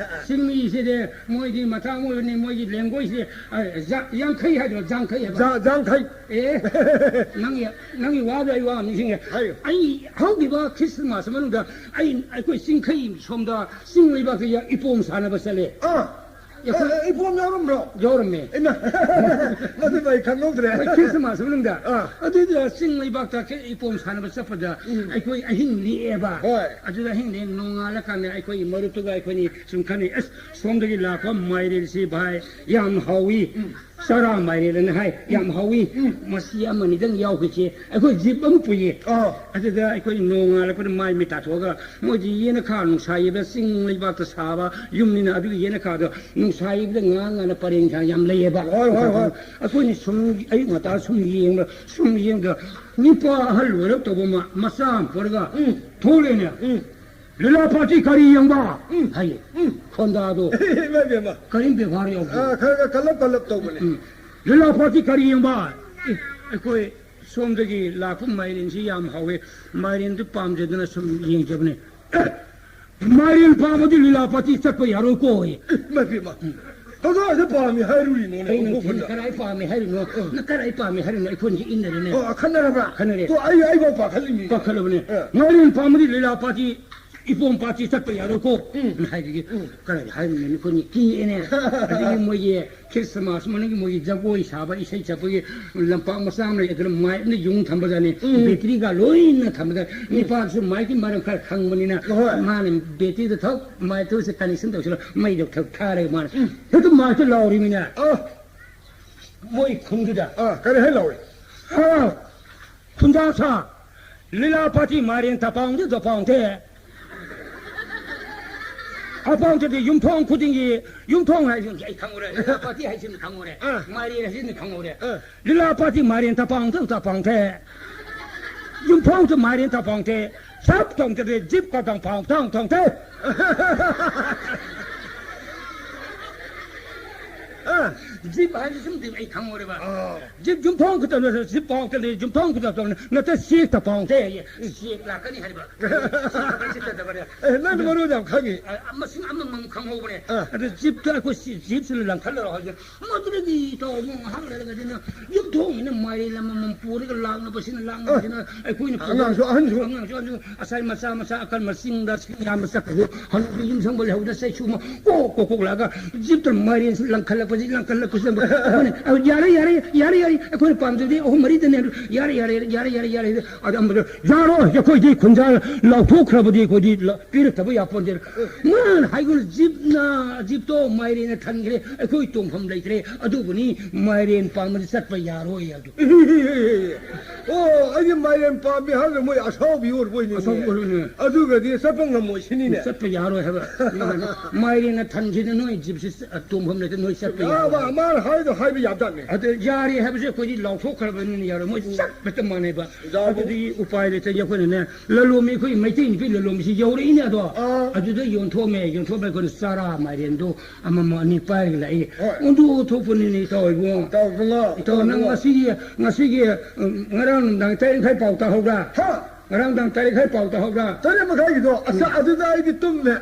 ꯆꯤꯡꯃꯤꯁꯤꯗꯤ ꯃꯣꯏꯗꯤ ꯃꯆꯥ ꯃꯣꯏꯅꯤ, ꯃꯣꯏꯒꯤ ꯂꯦꯡꯒ꯭ꯋꯦꯖꯁꯤ, ꯑ, ꯖ-, ꯌꯥꯡꯈꯩ ꯍꯥꯏꯗꯣ, ꯖꯥꯡꯈꯩ ꯍꯥꯏꯕ꯫ ꯖꯥ-, ꯖꯥꯡꯈꯩ꯫ ꯑꯦ, ꯅꯪꯒꯤ, ꯅꯪꯒꯤ ꯋꯥꯗꯣ ꯑꯩ ꯋꯥ ꯑꯃ ꯅꯤꯡꯁꯤꯡꯉꯦ꯫ ꯍꯥꯏꯌꯨ꯫ ꯑꯩ ꯍꯧꯈꯤꯕ ꯈ꯭ꯔꯤꯁꯃꯥꯁ ꯃꯅꯨꯡꯗ ꯑꯩ, ꯑꯩꯈꯣꯏ ꯆꯤꯡꯈꯩ ꯁꯣꯝꯗ ꯆꯤꯡ ꯂꯩꯕꯥꯛꯇ ꯌ-, ꯏꯄꯣꯝ ꯁꯥꯟꯅꯕ ꯆꯠꯂꯦ꯫ ꯑꯥ꯫ ꯑꯩꯈꯣꯏ ꯑꯦ, ꯑꯦ, ꯏꯄꯣꯝ ꯌꯥꯎꯔꯝꯕ꯭ꯔꯣ? ꯌꯥꯎꯔꯝꯃꯦ꯫ ꯏꯃꯥ, ꯃꯗꯨꯃ ꯑꯩ ꯈꯪꯍꯧꯗ꯭ꯔꯦ꯫ ꯑꯩꯈꯣꯏ ꯈ꯭ꯔꯤꯁꯃꯥꯁ ꯃꯅꯨꯡꯗ꯫ ꯑꯥ꯫ ꯑꯗꯨꯗ ꯆꯤꯡ ꯂꯩꯕꯥꯛꯇ ꯈꯦ-, ꯏꯄꯣꯝ ꯁꯥꯟꯅꯕ ꯆꯠꯄꯗ ꯎꯝ꯫ ꯑꯩꯈꯣꯏ ꯑꯍꯤꯡ ꯂꯦꯛꯑꯦꯕ꯫ ꯍꯣꯏ꯫ ꯑꯗꯨꯗ ꯑꯍꯤꯡ ꯂꯦꯛ-, ꯅꯣꯡꯉꯥꯜꯂꯀꯥꯟꯗ ꯑꯩꯈꯣꯏ ꯃꯔꯨꯞꯇꯨꯒ ꯑꯩꯈꯣꯏꯅꯤ ꯁꯨꯝ ꯈꯟꯅꯩ, "ꯑꯁ, ꯁꯣꯝꯗꯒꯤ ꯂꯥꯛꯄ ꯃꯥꯏꯔꯦꯟꯁꯤ ꯚꯥꯏ ꯌꯥꯝ ꯍꯥꯎꯏ꯫ ꯎꯝ꯫ ꯆꯔꯥ ꯃꯥꯏꯔꯦꯟ" ꯑꯅ ꯍꯥꯏ, "ꯌꯥꯝ ꯍꯥꯎꯏ꯫ ꯎꯝ꯫ ꯃꯁꯤ ꯑꯃꯅꯤꯗꯪ ꯌꯥꯎꯈꯤꯁꯦ"꯫ ꯑꯩꯈꯣꯏ ꯖꯤꯞ ꯑꯃ ꯄꯨꯏꯌꯦ꯫ ꯑꯥ꯫ ꯑꯗꯨꯗ ꯑꯩꯈꯣꯏ ꯅꯣꯡꯉꯥꯜꯂꯛꯄꯗ ꯃꯥꯏ ꯃꯤꯠ ꯇꯥꯊꯣꯛꯑꯒ ꯃꯣꯏꯗꯤ ꯌꯦꯅꯈꯥ ꯅꯨꯡꯁꯥ ꯌꯩꯕ ꯆꯤꯡ ꯂꯩꯕꯥꯛꯇ ꯁꯥꯕ ꯌꯨꯝꯅꯤꯅ ꯑꯗꯨꯒꯤ ꯌꯦꯅꯈꯥꯗꯣ ꯅꯨꯡꯁꯥ ꯌꯩꯕꯗ ꯉꯥ ꯉꯥꯅ ꯄꯔꯦꯡ ꯁꯥ ꯌꯥꯝ ꯂꯩꯌꯦꯕ꯫ ꯍꯣꯏ, ꯍꯣꯏ, ꯍꯣꯏ꯫ ꯑꯩꯈꯣꯏꯅ ꯁꯨꯝ ꯑꯌꯨꯛ ꯉꯟꯇꯥ ꯁꯨꯝ ꯌꯦꯡꯕ, ꯁꯨꯝ ꯌꯦꯡꯕꯗ ꯅꯨꯄꯥ ꯑꯍꯜ ꯑꯣꯏꯔꯞ ꯇꯧꯕ ꯑꯃ, ꯃꯆꯥ ꯑꯃ ꯄꯨꯔꯒ ꯎꯝ꯫ ꯊꯣꯛꯂꯛꯑꯦꯅꯦ꯫ ꯎꯝ꯫ "ꯂꯤꯂꯥ ꯄꯥꯔꯇꯤ ꯀꯔꯤ ꯌꯦꯡꯕ?" ꯎꯝ꯫ ꯍꯥꯏꯌꯦ꯫ ꯎꯝ꯫ ꯈꯣꯟꯗꯥꯗꯣ ꯏꯃꯥ ꯏꯕꯦꯝꯃ꯫ ꯀꯔꯤꯝ ꯕꯦꯕꯥꯔ ꯌꯥꯎꯗꯦ꯫ ꯑꯥ, ꯈꯔ ꯈꯔ ꯀꯜꯂꯞ ꯀꯜꯂꯞ ꯇꯧꯕꯅꯦ꯫ ꯎꯝ꯫ "ꯂꯤꯂꯥ ꯄꯥꯔꯇꯤ ꯀꯔꯤ ꯌꯦꯡꯕ?" ꯑꯦ, ꯑꯩꯈꯣꯏ ꯁꯣꯝꯗꯒꯤ ꯂꯥꯛꯄ ꯃꯥꯏꯔꯦꯟꯁꯤ ꯌꯥꯝ ꯍꯥꯎꯋꯦ, ꯃꯥꯏꯔꯦꯟꯗꯨ ꯄꯥꯝꯖꯗꯅ ꯁꯨꯝ ꯌꯦꯡꯖꯕꯅꯦ꯫ ꯑꯦ, ꯃꯥꯏꯔꯦꯟ ꯄꯥꯝꯃꯗꯤ ꯂꯤꯂꯥ ꯄꯥꯔꯇꯤ ꯆꯠꯄ ꯌꯥꯔꯣꯏꯀꯣ꯫ ꯏꯃꯥ ꯏꯕꯦꯝꯃ꯫ ꯀꯗꯥꯏꯗ ꯄꯥꯝꯃꯤ ꯍꯥꯏꯔꯨꯔꯤꯅꯣꯅꯦ? ꯀꯩꯅꯣ, ꯑꯣꯟꯊꯣꯛꯄꯅ꯫ ꯀꯔꯥꯏ ꯄꯥꯝꯃꯤ ꯍꯥꯏꯔꯤꯅꯣ? ꯑ꯫ ꯅꯪ ꯀꯔꯥꯏ ꯄꯥꯝꯃꯤ ꯍꯥꯏꯔꯤꯅꯣ? ꯑꯩꯈꯣꯏꯅꯤ ꯏꯟꯅꯔꯦꯅꯦ꯫ ꯑꯣ, ꯈꯟꯅꯔꯕ꯭ꯔꯥ? ꯈꯟꯅꯔꯦ꯫ ꯇꯣ, ꯑꯩ, ꯑꯩꯐꯥꯎ ꯄꯥꯈꯠꯂꯤꯃꯤ꯫ ꯄꯥꯈꯠꯂꯕꯅꯦ꯫ ꯑ꯫ ꯃꯥꯏꯔꯦꯟ ꯄꯥꯝꯃꯗꯤ ꯂꯤꯂꯥ ꯄꯥꯔꯇꯤ, ꯏꯄꯣꯝ ꯄꯥꯔꯇꯤ ꯆꯠꯄ ꯌꯥꯔꯣꯏꯀꯣ꯫ ꯎꯝ꯫ ꯍꯥꯏꯕꯒꯤ, ꯎꯝ꯫ ꯀꯔꯥꯏ ꯍꯥꯏꯔꯤꯅꯣ? ꯑꯩꯈꯣꯏꯅꯤ ꯀꯤꯑꯦꯅꯦ꯫ ꯑꯗꯒꯤ ꯃꯣꯏꯒꯤ ꯈ꯭ꯔꯤꯁꯃꯥꯁ ꯃꯅꯨꯡꯒꯤ ꯃꯣꯏꯒꯤ ꯖꯒꯣꯏ ꯁꯥꯕ, ꯏꯁꯩ ꯁꯛꯄꯒꯤ ꯂꯝꯄꯥꯛ ꯃꯆꯥ ꯑꯃ ꯂꯩ, ꯑꯗꯨꯅ ꯃꯥꯏꯛꯅ ꯌꯨꯡ ꯊꯝꯕꯖꯥꯠꯅꯤ꯫ ꯎꯝ꯫ ꯕꯦꯇ꯭ꯔꯤꯒ ꯂꯣꯏꯅ ꯊꯝꯕꯖꯥꯠꯅꯤ꯫ ꯎꯝ꯫ ꯅꯤꯄꯥꯗꯨꯁꯨ ꯃꯥꯏꯛꯀꯤ ꯃꯔꯝ ꯈꯔ ꯈꯪꯕꯅꯤꯅ ꯍꯣꯏ꯫ ꯃꯥꯅ ꯕꯦꯇ꯭ꯔꯤꯗꯣ ꯊꯛ ꯃꯥꯏꯛꯇꯨꯁꯨ ꯀꯅꯦꯛꯁꯟ ꯇꯧꯁꯤꯜꯂ ꯃꯩꯗꯣ ꯊꯛ ꯊꯥꯔꯒ ꯃꯥꯅ ꯎꯝ꯫ ꯍꯦꯛꯇ ꯃꯥꯏꯛꯇ ꯂꯥꯎꯔꯤꯃꯤꯅꯦ꯫ ꯑ꯫ ꯃꯣꯏ ꯈꯨꯟꯗꯨꯗ꯫ ꯑ, ꯀꯔꯤ ꯍꯥꯏ ꯂꯥꯎꯔꯤ? ꯑ, ꯈꯨꯟꯖꯥ ꯁꯥ, ꯂꯤꯂꯥ ꯄꯥꯔꯇꯤ ꯃꯥꯏꯔꯦꯟ ꯇꯄꯥꯎꯗ ꯇꯄꯥꯎꯗꯦ꯫ ꯑꯄꯥꯎꯗꯗꯤ ꯌꯨꯝꯊꯣꯡ ꯈꯨꯗꯤꯡꯒꯤ, ꯌꯨꯝꯊꯣꯡ ꯍꯥꯏꯁꯤꯃꯗꯤ ꯑꯩ ꯈꯪꯉꯨꯔꯦ, ꯂꯤꯂꯥ ꯄꯥꯔꯇꯤ ꯍꯥꯏꯁꯤꯃꯗꯤ ꯈꯪꯉꯨꯔꯦ, ꯑꯥ꯫ ꯃꯥꯏꯔꯦꯟ ꯍꯥꯏꯁꯤꯃꯗꯤ ꯈꯪꯉꯨꯔꯦ꯫ ꯑꯥ꯫ ꯂꯤꯂꯥ ꯄꯥꯔꯇꯤ ꯃꯥꯏꯔꯦꯟ ꯇꯄꯥꯎꯗ ꯇꯄꯥꯎꯗꯦ꯫ ꯌꯨꯝꯊꯣꯡꯗ ꯃꯥꯏꯔꯦꯟ ꯇꯄꯥꯎꯗꯦ꯫ ꯁꯞ ꯇꯧꯗ꯭ꯔꯗꯤ ꯖꯤꯞ ꯀꯗꯪ ꯄꯥꯎ ꯊꯥꯡ ꯊꯥꯡ ꯊꯦ꯫ ꯖꯤꯞ ꯍꯥꯏꯁꯤ ꯁꯨꯝ ꯑꯩ ꯈꯪꯍꯧꯔꯦꯕ꯫ ꯑꯥ꯫ ꯖꯤꯞ ꯌꯨꯝꯊꯣꯡ ꯈꯨꯗꯤꯡꯃꯛ ꯖꯤꯞ ꯄꯥꯎ ꯇꯜꯂꯤ, ꯌꯨꯝꯊꯣꯡ ꯈꯨꯗꯤꯡꯃꯛ ꯅꯠꯇꯦ, ꯆꯦꯛꯇ ꯄꯥꯎ ꯇꯥꯏ ꯍꯥꯏꯌꯦ꯫ ꯆꯦꯛ ꯂꯥꯛꯀꯅꯤ ꯍꯥꯏꯕ꯫ ꯆꯦꯛ ꯂꯥꯛꯀꯅꯤ ꯍꯥꯏꯕ꯫ ꯑꯦ, ꯅꯪ ꯃꯔꯣꯟ ꯌꯥꯝ ꯈꯪꯉꯤ꯫ ꯑ, ꯃꯁꯤꯡ ꯑꯃꯃꯝ ꯈꯪꯍꯧꯕꯅꯦ꯫ ꯑꯥ꯫ ꯑꯗꯨ ꯖꯤꯞꯇ ꯑꯩꯈꯣꯏ ꯁꯤ-, ꯖꯤꯞꯁꯤꯅ ꯂꯪꯈꯠꯂꯔꯣ ꯍꯥꯏꯁꯦ꯫ ꯃꯗꯨꯗꯒꯤ ꯇꯧꯕ ꯉꯥꯏꯍꯥꯛ ꯂꯩꯔꯒꯗꯤꯅ ꯌꯨꯝꯊꯣꯡꯁꯤꯅ ꯃꯥꯏꯔꯦꯟ ꯑꯃꯃꯝ ꯄꯨꯔꯒ ꯂꯥꯛꯅꯕꯁꯤꯅ, ꯂꯥꯛꯅꯕꯁꯤꯅ ꯑꯩꯈꯣꯏꯅ ꯑꯉꯥꯡꯁꯨ ꯑꯍꯟꯁꯨ꯫ ꯑꯉꯥꯡꯁꯨ ꯑꯍꯟꯁꯨ꯫ ꯉꯁꯥꯏ ꯃꯆꯥ ꯃꯆꯥ ꯑꯀꯟꯕ ꯆꯤꯡꯗ ꯁꯤꯡ ꯌꯥꯝꯕ ꯆꯠꯈ꯭ꯔꯁꯨ ꯍꯅꯨꯕꯤ ꯌꯨꯝ ꯁꯪꯕ ꯂꯩꯍꯧꯗ ꯆꯩꯁꯨ ꯑꯃ ꯀꯣꯛ ꯀꯣꯛ ꯀꯣꯛ ꯂꯥꯛꯑꯒ ꯖꯤꯞꯇ ꯃꯥꯏꯔꯦꯟꯁꯨ ꯂꯪꯈꯠꯂꯛꯄꯁꯤ ꯂꯪꯈꯠꯂꯛꯄꯁꯤ ꯂꯪꯈꯠꯂꯛꯄꯁꯤ꯫ ꯑꯩꯈꯣꯏꯅ, "ꯑ, ꯌꯥꯔꯦ, ꯌꯥꯔꯦ, ꯌꯥꯔꯦ, ꯌꯥꯔꯦ, ꯑꯩꯈꯣꯏꯅ ꯄꯥꯝꯖꯕꯗꯤ ꯑꯍꯨꯝ ꯃꯔꯤꯗꯅꯦ, ꯌꯥꯔꯦ, ꯌꯥꯔꯦ, ꯌꯥꯔꯦ, ꯌꯥꯔꯦ, ꯌꯥꯔꯦ, ꯌꯥꯔꯦ," ꯑꯗ ꯑꯃꯗ, "ꯌꯥꯔꯣꯏ, ꯑꯩꯈꯣꯏꯗꯤ ꯈꯨꯟꯖꯥ ꯂꯥꯎꯊꯣꯛꯈ꯭ꯔꯕꯗꯤ ꯑꯩꯈꯣꯏꯗꯤ ꯂ-, ꯄꯤꯔꯛꯇꯕ ꯌꯥꯄꯣꯟꯇꯦ꯫ ꯃꯥꯅ ꯍꯥꯏꯒꯨꯝꯅ ꯖꯤꯞꯅ, ꯖꯤꯞꯇꯣ ꯃꯥꯏꯔꯦꯟꯅ ꯊꯟꯈ꯭ꯔꯦ, ꯑꯩꯈꯣꯏ ꯇꯣꯡꯐꯝ ꯂꯩꯇ꯭ꯔꯦ, ꯑꯗꯨꯕꯨꯅꯤ ꯃꯥꯏꯔꯦꯟ ꯄꯥꯝꯕꯗꯤ ꯆꯠꯄ ꯌꯥꯔꯣꯏ ꯍꯥꯏꯕꯗꯨ"꯫ ꯑꯣ, ꯑꯩꯗꯤ ꯃꯥꯏꯔꯦꯟ ꯄꯥꯝꯃꯤ ꯍꯥꯏꯔꯒ ꯃꯣꯏ ꯑꯁꯥꯎꯕꯤ ꯑꯣꯏꯔꯕꯣꯏ ꯅꯤꯡꯉꯦ꯫ ꯑꯁꯥꯎꯕꯤ ꯑꯣꯏꯔꯕꯣꯏ ꯅꯤꯡꯉꯦ꯫ ꯑꯗꯨꯒꯗꯤ ꯆꯠꯄ ꯉꯝꯃꯣꯏ ꯁꯤꯅꯤꯅꯦ꯫ ꯆꯠꯄ ꯌꯥꯔꯣꯏ ꯍꯥꯏꯕ꯫ ꯃꯥꯏꯔꯦꯟꯅ ꯊꯟꯈꯤꯗ ꯅꯣꯏ ꯖꯤꯞꯁꯤ ꯆ-, ꯇꯣꯡꯐꯝ ꯂꯩꯇ ꯅꯣꯏ ꯆꯠꯄ ꯌꯥꯔꯣꯏ꯫ ꯃꯥ-, ꯃꯥꯅ ꯍꯥꯏꯗꯣ ꯍꯥꯏꯕ ꯌꯥꯕꯖꯥꯠꯅꯤ꯫ ꯑꯗꯨ ꯌꯥꯔꯦ ꯍꯥꯏꯕꯁꯦ ꯑꯩꯈꯣꯏꯗꯤ ꯂꯥꯎꯊꯣꯛꯈ꯭ꯔꯕꯅꯤꯅ ꯌꯥꯔꯣꯏ꯫ ꯃꯣꯏ ꯆꯞ ꯍꯦꯛꯇ ꯃꯥꯟꯅꯩꯕ꯫ ꯌꯥꯕ꯫ ꯑꯗꯨꯗꯤ ꯎꯄꯥꯏ ꯂꯩꯇꯦ꯫ ꯑꯩꯈꯣꯏꯅꯅꯦ, ꯂꯂꯣꯟꯕꯤ, ꯑꯩꯈꯣꯏ ꯃꯩꯇꯩ ꯅꯨꯄꯤ ꯂꯂꯣꯟꯕꯤꯁꯤ ꯌꯧꯔꯛꯏꯅꯦ ꯑꯗꯣ꯫ ꯑꯥ꯫ ꯑꯗꯨꯗ ꯌꯣꯟꯊꯣꯛꯑꯝꯃꯦ꯫ ꯌꯣꯟꯊꯣꯛꯑꯝꯃꯦ ꯑꯩꯈꯣꯏꯅ ꯆꯥꯔꯥ ꯃꯥꯏꯔꯦꯟꯗꯣ ꯑꯃꯃꯝ ꯑꯅꯤ ꯄꯥꯏꯔꯒ ꯂꯥꯛꯏ꯫ ꯍꯣꯏ꯫ ꯑꯣꯟꯊꯣꯛ ꯑꯣꯟꯊꯣꯛꯄꯅꯤꯅꯦ ꯏꯇꯥꯎ ꯏꯕꯨꯡꯉꯣ꯫ ꯏꯇꯥꯎ ꯏꯕꯨꯡꯉꯣ꯫ ꯏꯇꯥꯎ, ꯅꯪ ꯏꯕꯨꯡꯉꯣ꯫ ꯉꯁꯤꯒꯤ, ꯉꯁꯤꯒꯤ, ꯎꯝ, ꯉꯔꯥꯡ ꯅꯨꯡꯗꯥꯡ ꯇꯔꯦꯠ ꯃꯈꯥꯏ ꯄꯥꯎ ꯇꯥꯍꯧꯕ꯭ꯔꯥ? ꯍꯥ? ꯉꯔꯥꯡ ꯅꯨꯡꯗꯥꯡ ꯇꯔꯦꯠ ꯃꯈꯥꯏ ꯄꯥꯎ ꯇꯥꯍꯧꯕ꯭ꯔꯥ? ꯇꯔꯦꯠ ꯃꯈꯥꯏꯒꯤꯗꯣ? ꯑꯁ, ꯎꯝ꯫ ꯑꯗꯨꯗ ꯑꯩꯗꯤ ꯇꯨꯝꯃꯦ꯫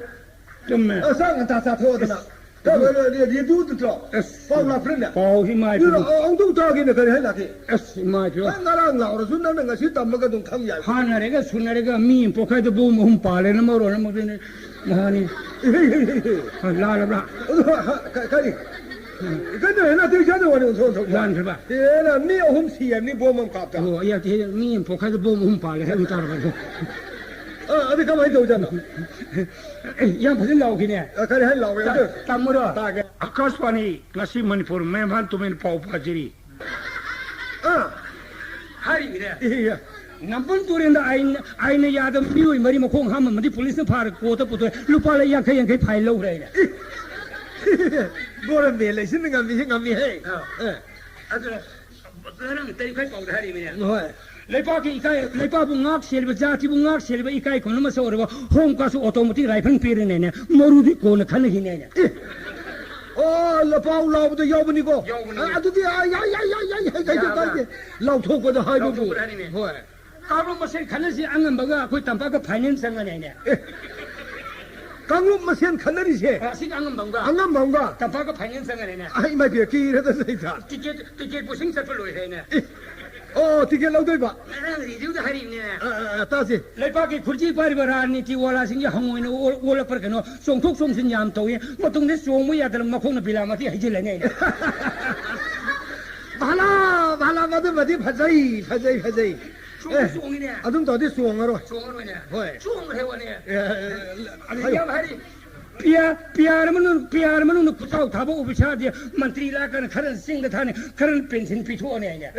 ꯆꯨꯝꯃꯦ꯫ ꯑ, ꯆꯥꯛ ꯉꯟꯇꯥ ꯆꯥꯊꯣꯛꯑꯗꯅ꯫ ꯑꯁ꯫ ꯀꯩꯅꯣ, ꯔꯦ-, ꯔꯦꯗꯤꯑꯣꯗꯨꯗ꯭ꯔꯣ? ꯑꯁ꯫ ꯄꯥꯎ ꯂꯥꯛꯄ꯭ꯔꯅꯦ? ꯄꯥꯎꯁꯤ ꯏꯃꯥ ꯑꯗꯨꯅ, ꯏꯕꯦꯝꯃ꯫ ꯑ, ꯑꯃꯨꯛꯇꯪ ꯇꯥꯒꯦꯅ ꯀꯔꯤ ꯍꯥꯏ ꯂꯥꯛꯀꯦ? ꯑꯁ, ꯏꯃꯥ ꯏꯕꯦꯝꯃ꯫ ꯑ, ꯉꯔꯥꯡ ꯂꯥꯎꯔꯁꯨ ꯅꯪꯅ ꯉꯁꯤ ꯇꯝꯃꯒ ꯑꯗꯨꯝ ꯈꯪ ꯌꯥꯏ꯫ ꯍꯥꯟꯅꯔꯦꯒ ꯁꯨꯅꯔꯦꯒ ꯃꯤ ꯑꯃ ꯄꯣꯛꯈꯥꯏꯗ ꯕꯣꯝ ꯑꯍꯨꯝ ꯄꯥꯜꯂꯦꯅ ꯃꯔꯣꯟ ꯑꯃ ꯑꯗꯨꯅꯦ ꯅꯍꯥꯟꯅꯤ꯫ ꯏꯍꯦ, ꯏꯍꯦ, ꯏꯍꯦ, ꯏꯍꯦ꯫ ꯑ, ꯂꯥꯜꯂꯕ꯭ꯔꯥ? ꯑꯗꯨ, ꯍ-, ꯀ-, ꯀꯔꯤ? ꯀꯩꯅꯣ, ꯍꯦꯟꯅ ꯑꯇꯩ ꯆꯥꯗ ꯋꯥꯔꯤ ꯑꯣꯟꯊꯣꯛ ꯑꯣꯟꯊꯣꯛꯄ꯫ ꯂꯥꯟꯈ꯭ꯔꯕ? ꯍꯦꯟꯅ ꯃꯤ ꯑꯍꯨꯝ ꯁꯤ ꯍꯥꯏꯕꯅꯤ ꯕꯣꯝ ꯑꯃ ꯀꯥꯞꯇ꯫ ꯑꯣ, ꯑꯩ ꯍꯥꯏꯗꯤ ꯃꯤ ꯑꯃ ꯄꯣꯛꯈꯥꯏꯗ ꯕꯣꯝ ꯑꯍꯨꯝ ꯄꯥꯜꯂꯦ ꯍꯥꯏꯕ ꯇꯥꯔꯕ? ꯑ, ꯑꯗꯨ ꯀꯃꯥꯏꯅ ꯇꯧꯖꯥꯠꯅꯣ? ꯑꯦ, ꯌꯥꯝ ꯐꯖꯅ ꯂꯥꯎꯈꯤꯅꯦ꯫ ꯑ, ꯀꯔꯤ ꯍꯥꯏꯅ ꯂꯥꯎꯒꯦ? ꯇ-, ꯑꯗꯨ ꯇꯝꯃꯨꯔꯣ? ꯇꯥꯒꯦ꯫ ꯑꯀꯥꯁꯕꯥꯅꯤ, ꯉꯁꯤ ꯃꯅꯤꯄꯨꯔ ꯃꯩ ꯏꯝꯐꯥꯜ ꯇꯨꯃꯤꯟ ꯄꯥꯎ ꯄꯥꯖꯔꯤ꯫ ꯑ꯫ ꯍꯥꯏꯔꯤꯕꯅꯦ꯫ ꯏꯍꯦ꯫ ꯅꯝꯕꯨꯜ ꯇꯨꯔꯦꯜꯗ ꯑꯥꯏꯟ, ꯑꯥꯏꯟꯅ ꯌꯥꯗꯕ ꯃꯤꯑꯣꯏ ꯃꯔꯤ ꯃꯈꯣꯡ ꯍꯥꯝꯃꯝꯃꯗꯤ ꯄꯨꯂꯤꯁꯅ ꯐꯥꯔ ꯀꯣꯔꯠꯇ ꯄꯨꯊꯣꯛꯑꯦ꯫ ꯂꯨꯄꯥ ꯌꯥꯡꯈꯩ, ꯌꯥꯡꯈꯩ ꯐꯥꯏꯟ ꯂꯧꯈ꯭ꯔꯦ ꯍꯥꯏꯅ꯫ ꯏ꯫ ꯒꯣꯔꯃꯦꯟ ꯂꯩꯁꯤꯅ ꯉꯝꯃꯤꯁꯦ ꯉꯝꯃꯤꯍꯦ꯫ ꯑ꯫ ꯑ꯫ ꯑꯗꯨꯅ ꯉꯔꯥꯡ ꯇꯔꯦꯠ ꯃꯈꯥꯏ ꯄꯥꯎꯗ ꯍꯥꯏꯔꯤꯕꯅꯦ꯫ ꯍꯣꯏ꯫ ꯂꯩꯄꯥꯛꯀꯤ ꯏꯀꯥꯏ, ꯂꯩꯄꯥꯛꯄꯨ ꯉꯥꯛ ꯁꯦꯜꯂꯤꯕ, ꯖꯥꯇꯤꯕꯨ ꯉꯥꯛ ꯁꯦꯜꯂꯤꯕ ꯏꯀꯥꯏ ꯈꯨꯝꯅꯃꯛ ꯁꯛ ꯑꯣꯏꯔꯕ ꯍꯣꯝ ꯒꯥꯔꯗꯁꯨ ꯑꯣꯇꯣꯃꯦꯇꯤꯛ ꯔꯥꯏꯐꯜ ꯄꯤꯔꯅꯦꯅꯦ꯫ ꯃꯔꯨꯗꯤ ꯀꯣꯟꯅ ꯈꯟꯅꯈꯤꯅꯦꯅꯦ꯫ ꯏ! ꯑꯣ, ꯂꯄꯥꯎ ꯂꯥꯎꯕꯗ ꯌꯥꯎꯕꯅꯤꯀꯣ? ꯌꯥꯎꯕꯅꯤ꯫ ꯑ, ꯑꯗꯨꯗꯤ, ꯑ, ꯌꯥꯏ, ꯌꯥꯏ, ꯌꯥꯏ, ꯌꯥꯏ, ꯌꯥꯏ, ꯀꯩꯁꯨ ꯌꯥꯕ꯭ꯔꯥ? ꯀꯥꯏꯗꯦ꯫ ꯂꯥꯎꯊꯣꯛꯄꯗ ꯍꯥꯏꯕꯕꯨ꯫ ꯂꯥꯎꯊꯣꯛꯄꯗ ꯍꯥꯏꯔꯤꯅꯦ꯫ ꯍꯣꯏ꯫ ꯀꯥꯡꯂꯨꯞ ꯃꯁꯦꯟ ꯈꯟꯅꯁꯤ ꯑꯉꯝꯕꯒ ꯑꯩꯈꯣꯏ ꯇꯝꯄꯥꯛꯀ ꯐꯥꯏꯅꯦꯜ ꯆꯪꯉꯅꯤꯅꯦ꯫ ꯑꯦ, ꯀꯥꯡꯂꯨꯞ ꯃꯁꯦꯟ ꯈꯟꯅꯔꯤꯁꯦ? ꯑ, ꯑꯁꯤꯒ ꯑꯉꯝꯕ ꯑꯃꯒ꯫ ꯑꯉꯝꯕ ꯑꯃꯒ? ꯇꯝꯄꯥꯛꯀ ꯐꯥꯏꯅꯦꯜ ꯆꯪꯉꯅꯤꯅꯦ꯫ ꯑꯩ ꯃꯥꯏ ꯄꯦꯝꯃ, ꯀꯤꯔꯦꯗ ꯁꯩꯇꯥ꯫ ꯇꯤꯀꯦꯠ, ꯇꯤꯀꯦꯠ ꯕꯨꯁꯤꯡ ꯆꯠꯄ ꯂꯣꯏꯈ꯭ꯔꯦꯅꯦ꯫ ꯑꯦ꯫ ꯑꯣ, ꯇꯤꯀꯦꯠ ꯂꯧꯗꯣꯏꯕ? ꯉꯔꯥꯡ ꯔꯦꯗꯤꯑꯣꯗ ꯍꯥꯏꯔꯤꯕꯅꯤꯅꯦ꯫ ꯑ, ꯑ, ꯑ, ꯇꯥꯁꯤ꯫ ꯂꯩꯕꯥꯛꯀꯤ ꯈꯨꯠꯁꯤ ꯄꯥꯏꯔꯤꯕ ꯔꯥꯖꯅꯤꯇꯤ ꯋꯥꯂꯥꯁꯤꯡꯒꯤ ꯍꯪꯉꯣꯏꯅ ꯑꯣ-, ꯑꯣꯜꯂꯛꯄ꯭ꯔꯥ ꯀꯩꯅꯣ, ꯆꯣꯡꯊꯣꯛ ꯆꯣꯡꯁꯤꯟ ꯌꯥꯝ ꯇꯧꯏ꯫ ꯃꯇꯨꯡꯗ ꯆꯣꯡꯕ ꯌꯥꯗꯅ ꯃꯈꯣꯡꯅ ꯕꯤꯂꯥꯃꯇꯤ ꯍꯩꯖꯤꯜꯂꯅꯤ ꯑꯩꯅ꯫ ꯚꯥꯂꯥ, ꯚꯥꯂꯥ, ꯃꯗꯨꯃꯗꯤ ꯐꯖꯩ, ꯐꯖꯩ, ꯐꯖꯩ꯫ ꯆꯣꯡꯗꯤ ꯑꯦ, ꯆꯣꯡꯉꯤꯅꯦ꯫ ꯑꯗꯨꯝ ꯇꯧꯔꯗꯤ ꯆꯣꯡꯉꯔꯣꯏ꯫ ꯆꯣꯡꯉꯔꯣꯏꯅꯦ꯫ ꯍꯣꯏ꯫ ꯆꯣꯡꯈ꯭ꯔꯦ ꯋꯥꯅꯦ꯫ ꯑꯦ, ꯑꯦ, ꯑꯦ, ꯑꯗꯨ ꯍꯥꯏꯌꯨ꯫ ꯌꯥꯝ ꯍꯥꯏꯔꯤ꯫ ꯄꯤ ꯑꯥꯔ, ꯄꯤ ꯑꯥꯔ ꯃꯅꯨꯡ, ꯄꯤ ꯑꯥꯔ ꯃꯅꯨꯡꯗ ꯈꯨꯠꯆꯥꯎ ꯊꯥꯕ ꯑꯣꯐꯤꯁꯥꯔꯗꯤ ꯃꯟꯇ꯭ꯔꯤ ꯂꯥꯛꯀꯥꯟꯗ ꯈꯔꯅ ꯆꯤꯡꯗ ꯊꯥꯅꯤ, ꯈꯔꯅ ꯄꯦꯟꯁꯤꯟ ꯄꯤꯊꯣꯛꯑꯅꯤ ꯍꯥꯏꯅꯦ꯫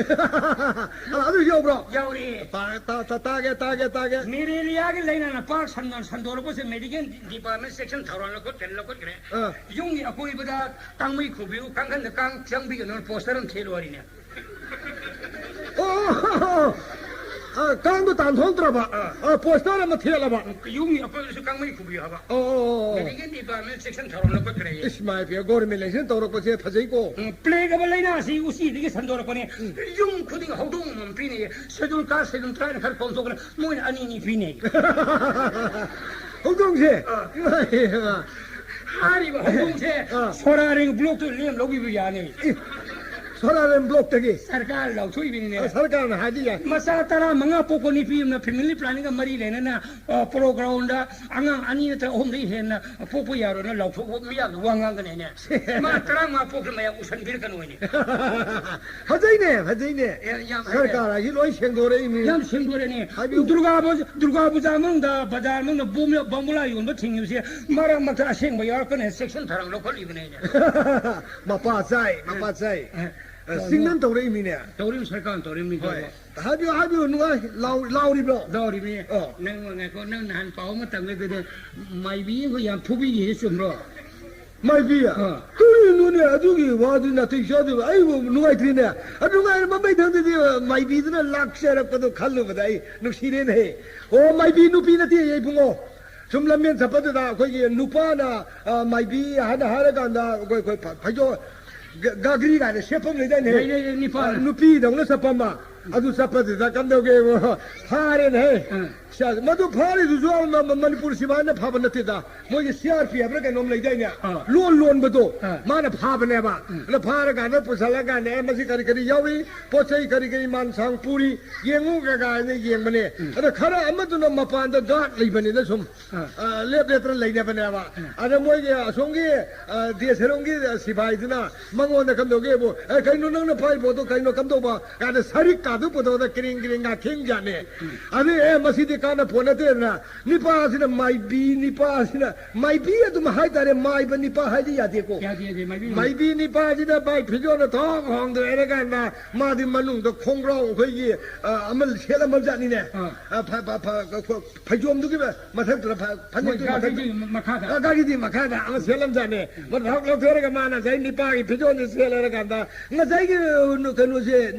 ꯑꯗꯨ ꯌꯧꯕ꯭ꯔꯣ? ꯌꯥꯎꯔꯤ꯫ ꯇꯥ-, ꯇꯥ-, ꯇꯥ-, ꯇꯥꯒꯦ, ꯇꯥꯒꯦ, ꯇꯥꯒꯦ꯫ ꯃꯦꯂꯦꯔꯤꯌꯥꯒꯤ ꯂꯥꯏꯅꯥꯅ ꯄꯥꯛ ꯁꯟꯅ ꯁꯟꯗꯣꯔꯛꯄꯁꯦ medical department section ꯊꯧꯔꯥꯡ ꯂꯧꯈꯠ-, ꯂꯧꯈꯠꯈ꯭ꯔꯦ꯫ ꯑꯥ꯫ ꯌꯨꯝꯒꯤ ꯑꯀꯣꯏꯕꯗ ꯀꯥꯡꯃꯩ ꯈꯨꯕꯤꯌꯨ, ꯀꯥꯡꯈꯟꯗ ꯀꯥꯡ ꯆꯪꯕꯤꯒꯅꯨ poster ꯑꯃ ꯊꯦꯠꯂꯨ ꯍꯥꯏꯔꯤꯅꯦ꯫ ꯑꯣ, ꯑ, ꯀꯥꯡꯗꯣ ꯇꯥꯟꯊꯣꯛꯇ꯭ꯔꯕ? ꯑꯥ꯫ ꯑ, poster ꯑꯃ ꯊꯦꯠꯂꯕ? ꯌꯨꯝꯒꯤ ꯑꯀꯣꯏꯕꯗꯁꯨ ꯀꯥꯡꯃꯩ ꯈꯨꯕꯤꯌꯨ ꯍꯥꯏꯕ꯫ ꯑꯣ, ꯑꯣ, ꯑꯣ, ꯑꯣ꯫ Medical department section ꯊꯧꯔꯥꯡ ꯂꯧꯈꯠꯈ꯭ꯔꯦ꯫ ꯏꯁ, ꯃꯥꯏ ꯄꯦꯝꯃ, government election ꯇꯧꯔꯛꯄꯁꯦ ꯐꯖꯩꯀꯣ꯫ ꯎꯝ, plague ꯍꯥꯏꯕ ꯂꯥꯏꯅꯥ ꯑꯁꯤ ꯎꯆꯤꯗꯒꯤ ꯁꯟꯗꯣꯔꯛꯄꯅꯦ꯫ ꯎꯝ꯫ ꯌꯨꯝ ꯈꯨꯗꯤꯡ ꯍꯧꯗꯣꯡ ꯑꯃꯃꯝ ꯄꯤꯅꯩ꯫ Schedule caste, Schedule tribe ꯍꯥꯏꯅ ꯈꯔ ꯈꯣꯝꯗꯣꯛꯇꯅ ꯃꯣꯏꯅ ꯑꯅꯤ ꯑꯅꯤ ꯄꯤꯅꯩ꯫ ꯍꯧꯗꯣꯡꯁꯦ? ꯑꯥ꯫ ꯏꯃꯥ, ꯏꯃꯥ꯫ ꯍꯥꯏꯔꯤꯕ ꯍꯧꯗꯣꯡꯁꯦ ꯑꯥ꯫ ꯁꯣꯔꯥꯔꯦꯡ blockꯇꯨ ꯂꯦꯝ ꯂꯧꯕꯤꯕ ꯌꯥꯅꯤ꯫ ꯏ, ꯁꯣꯔꯥꯔꯦꯡ blockꯇꯒꯤ? ꯁꯔꯀꯥꯔ ꯂꯧꯊꯣꯛꯏꯕꯅꯤꯅꯦ꯫ ꯑ, ꯁꯔꯀꯥꯔꯅ ꯍꯥꯏꯗꯤ ꯌꯥꯏ꯫ ꯃꯆꯥ ꯇꯔꯥ ꯃꯉꯥ ꯄꯣꯛꯄ ꯅꯨꯄꯤ ꯑꯃꯅ family planningꯒ ꯃꯔꯤ ꯂꯩꯅꯅ, ꯑ, Polo groundꯗ ꯑꯉꯥꯡ ꯑꯅꯤ ꯅꯠꯇ꯭ꯔꯒ ꯑꯍꯨꯝꯗꯒꯤ ꯍꯦꯟꯅ ꯄꯣꯛꯄ ꯌꯥꯔꯣꯏꯅ ꯂꯧꯊꯣꯛꯄ ꯃꯤꯌꯥꯝꯗ ꯋꯥ ꯉꯥꯡꯒꯅꯤꯅꯦ꯫ ꯃꯥ ꯇꯔꯥꯃꯉꯥ ꯄꯣꯛꯈ꯭ꯔꯦ ꯃꯌꯥꯝ ꯎꯁꯟꯕꯤꯔꯛꯀꯅꯨ ꯍꯥꯏꯅꯦ꯫ ꯐꯖꯩꯅꯦ, ꯐꯖꯩꯅꯦ꯫ ꯑꯦ, ꯌꯥꯝ ꯍꯩꯔꯦ꯫ ꯁꯔꯀꯥꯔ ꯍꯥꯏꯁꯤ ꯂꯣꯏ ꯁꯦꯡꯗꯣꯔꯛꯏꯅꯤ꯫ ꯌꯥꯝ ꯁꯦꯡꯗꯣꯔꯛꯏꯅꯦ꯫ ꯍꯥꯏꯕꯤꯌꯨ꯫ ꯗꯨꯔꯒꯥ ꯄꯨꯖꯥ, ꯗꯨꯔꯒꯥ ꯄꯨꯖꯥ ꯃꯅꯨꯡꯗ ꯕꯖꯥꯔ ꯃꯅꯨꯡꯗ ꯕꯣꯝ-, ꯕꯣꯝꯕꯨꯂꯥ ꯌꯣꯟꯕ ꯊꯤꯡꯉꯤꯕꯁꯦ ꯃꯔꯛ ꯃꯔꯛꯇ ꯑꯁꯦꯡꯕ ꯌꯥꯎꯔꯛꯀꯅꯤ section ꯊꯧꯔꯥꯡ ꯂꯧꯈꯠꯂꯤꯕꯅꯦ ꯑꯩꯅ꯫ ꯃꯄꯥ ꯆꯥꯏ, ꯃꯄꯥ ꯆꯥꯏ꯫ ꯑꯦ, ꯑꯦ, ꯆꯤꯡꯗꯅ ꯇꯧꯔꯛꯏꯃꯤꯅꯦ꯫ ꯇꯧꯔꯤꯕ ꯁꯔꯀꯥꯔꯅ ꯇꯧꯔꯤꯕꯅꯤ ꯍꯣꯏ꯫ ꯇꯧꯕ꯫ ꯍꯥꯏꯕꯤꯌꯨ, ꯍꯥꯏꯕꯤꯌꯨ, ꯅꯨꯡꯉꯥꯏ, ꯂꯥꯎ-, ꯂꯥꯎꯔꯤꯕ꯭ꯔꯣ? ꯂꯥꯎꯔꯤꯕꯅꯤ꯫ ꯑꯣ꯫ ꯅꯪ ꯉꯥꯏꯈꯣ, ꯅꯪ ꯅꯍꯥꯟ ꯄꯥꯎ ꯑꯃ ꯇꯝꯒꯦ ꯑꯗꯨꯗꯤ ꯃꯥꯏꯕꯤ ꯑꯃ ꯌꯥꯝ ꯐꯨꯕꯤꯒꯦ ꯆꯨꯝꯕ꯭ꯔꯣ? ꯃꯥꯏꯕꯤ? ꯑꯥ꯫ ꯀꯔꯤꯅꯣꯅꯦ ꯑꯗꯨꯒꯤ ꯋꯥꯗꯨ ꯅꯥꯇꯩ ꯆꯥꯗꯕ? ꯑꯩꯕꯨ ꯅꯨꯡꯉꯥꯏꯇ꯭ꯔꯤꯅꯦ꯫ ꯑꯗꯨ ꯅꯨꯡꯉꯥꯏꯔ ꯃꯃꯩ ꯊꯪꯗꯗꯤ ꯃꯥꯏꯕꯤꯗꯨꯅ ꯂꯥꯛꯆꯔꯛꯄꯗꯣ ꯈꯜꯂꯨꯕꯗ ꯑꯩ ꯅꯨꯡꯁꯤꯔꯦꯅꯦ꯫ ꯑꯣ, ꯃꯥꯏꯕꯤ ꯅꯨꯄꯤ ꯅꯠꯇꯦ ꯏꯕꯨꯡꯉꯣ꯫ ꯁꯨꯝ ꯂꯝꯕꯦꯟ ꯆꯠꯄꯗꯨꯗ ꯑꯩꯈꯣꯏꯒꯤ ꯅꯨꯄꯥꯅ, ꯑ, ꯃꯥꯏꯕꯤ ꯍꯥꯏꯅ ꯍꯥꯏꯔꯀꯥꯟꯗ ꯑꯩꯈꯣꯏ, ꯑꯩꯈꯣꯏ ꯐ-, ꯐꯩꯖꯣ-, ꯒ-, ꯒꯥꯒ꯭ꯔꯤ ꯀꯥꯏꯅ ꯁꯦꯠꯄ ꯑꯃ ꯂꯩꯗꯥꯏꯅꯦ? ꯂꯩ, ꯂꯩ, ꯂꯩ, ꯅꯨꯄꯥꯅ꯫ ꯑ, ꯅꯨꯄꯤꯗꯧꯅ ꯆꯠꯄ ꯑꯃ꯫ ꯑꯗꯨ ꯆꯠꯄꯗꯨꯗ ꯀꯝꯗꯧꯒꯦꯕꯨ? ꯐꯥꯔꯦꯅꯦ꯫ ꯑ꯫ ꯁ-, ꯃꯗꯨ ꯐꯥꯔꯤꯗꯨꯁꯨ ꯑꯃ ꯃ-, ꯃꯅꯤꯄꯨꯔ ꯁꯤꯐꯥꯏꯅ ꯐꯥꯕ ꯅꯠꯇꯦꯗ꯫ ꯃꯣꯏꯒꯤ ꯁꯤ ꯑꯥꯔ ꯄꯤ ꯍꯥꯏꯕ꯭ꯔꯥ ꯀꯩꯅꯣꯝ ꯂꯩꯗꯥꯏꯅꯦ? ꯑ꯫ ꯂꯣꯟ ꯂꯣꯟꯕꯗꯣ꯫ ꯑ꯫ ꯃꯥꯅ ꯐꯥꯕꯅꯦꯕ꯫ ꯎꯝ꯫ ꯑꯗ ꯐꯥꯔꯀꯥꯟꯗ ꯄꯨꯁꯜꯂꯀꯥꯟꯗ, "ꯑꯦ, ꯃꯁꯤ ꯀꯔꯤ ꯀꯔꯤ ꯌꯥꯎꯔꯤ? ꯄꯣꯠ ꯆꯩ ꯀꯔꯤ ꯀꯔꯤ ꯃꯥꯟꯁꯥꯡ ꯄꯨꯔꯤ? ꯌꯦꯡꯉꯨ" ꯀꯥꯏꯅ ꯌꯦꯡꯕꯅꯦ꯫ ꯎꯝ꯫ ꯑꯗ ꯈꯔ ꯑꯃꯗꯨꯅ ꯃꯄꯥꯟꯗ ꯒꯥꯔꯗ ꯂꯩꯕꯅꯤꯅ ꯁꯨꯝ, ꯑ꯫ ꯑ, ꯂꯦꯞ ꯂꯦꯞꯇꯅ ꯂꯩꯅꯕꯅꯦꯕ꯫ ꯎꯝ꯫ ꯑꯗ ꯃꯣꯏꯒꯤ ꯑꯁꯣꯝꯒꯤ, ꯑ, ꯗꯦꯁ ꯍꯦꯔꯣꯝꯒꯤ ꯁꯤꯐꯥꯏꯗꯨꯅ ꯃꯉꯣꯟꯗ ꯀꯝꯗꯧꯒꯦꯕꯨ, "ꯑꯦ, ꯀꯩꯅꯣ ꯅꯪꯅ ꯐꯥꯔꯤ ꯄꯣꯠꯇꯣ ꯀꯩꯅꯣ ꯀꯝꯗꯧꯕ?" ꯀꯥꯏꯅ ꯁꯔꯤꯛ ꯀꯥꯗꯨ ꯄꯨꯊꯣꯛꯑꯗ ꯀ꯭ꯔꯤꯡ ꯀ꯭ꯔꯤꯡ ꯉꯥ ꯈꯤꯡ ꯖꯥꯠꯅꯦ꯫ ꯎꯝ꯫ ꯑꯗꯨ, "ꯑꯦ, ꯃꯁꯤꯗꯤ ꯀꯥꯟꯅ ꯄꯣꯠ ꯅꯠꯇꯦꯗꯅ", ꯅꯤꯄꯥꯁꯤꯅ ꯃꯥꯏꯕꯤ, ꯅꯤꯄꯥꯁꯤꯅ ꯃꯥꯏꯕꯤ ꯑꯗꯨꯝ ꯍꯥꯏꯇꯥꯔꯦ, ꯃꯥꯏꯕ ꯅꯤꯄꯥ ꯍꯥꯏꯗꯤ ꯌꯥꯗꯦꯀꯣ꯫ ꯌꯥꯗꯦ, ꯌꯥꯗꯦ, ꯃꯥꯏꯕꯤ ꯃꯥꯏꯕꯤ ꯅꯤꯄꯥꯁꯤꯅ ꯃꯥꯏ ꯐꯤꯖꯣꯜꯗ ꯊꯣꯡ ꯍꯣꯡꯗꯣꯛꯑꯦ ꯍꯥꯏꯔ ꯀꯥꯟꯗ ꯃꯥꯗꯤ ꯃꯅꯨꯡꯗ ꯈꯣꯡꯒ꯭ꯔꯥꯎ ꯑꯩꯈꯣꯏꯒꯤ, ꯑ, ꯑꯃ ꯁꯦꯠꯂꯝꯃ ꯖꯥꯠꯅꯤꯅꯦ꯫ ꯑꯥ꯫ ꯑ, ꯐ-, ꯐ-, ꯐ-, ꯐ-, ꯐꯩꯖꯣꯝꯗꯨꯒꯤ ꯃꯊꯛꯇꯨꯗ ꯐ-, ꯃꯣꯏ ꯐꯅꯦꯛꯇꯨꯒꯤ ꯃꯊꯛꯇ, ꯒꯥꯔꯤꯗꯨꯒꯤ ꯃꯈꯥꯗ꯫ ꯑ, ꯒꯥꯔꯤꯗꯤ ꯃꯈꯥꯗ ꯑꯃ ꯁꯦꯠꯂꯝꯖꯥꯠꯅꯦ꯫ ꯃꯗꯨ ꯊꯛ ꯂꯧꯊꯣꯛꯑꯒ ꯃꯥꯅ ꯉꯁꯥꯏ ꯅꯤꯄꯥꯒꯤ ꯐꯤꯖꯣꯜꯁꯦ ꯁꯦꯠꯂꯦ ꯍꯥꯏꯔ ꯀꯥꯟꯗ ꯉꯁꯥꯏꯒꯤ, ꯑ, ꯀꯩꯅꯣꯁꯦ,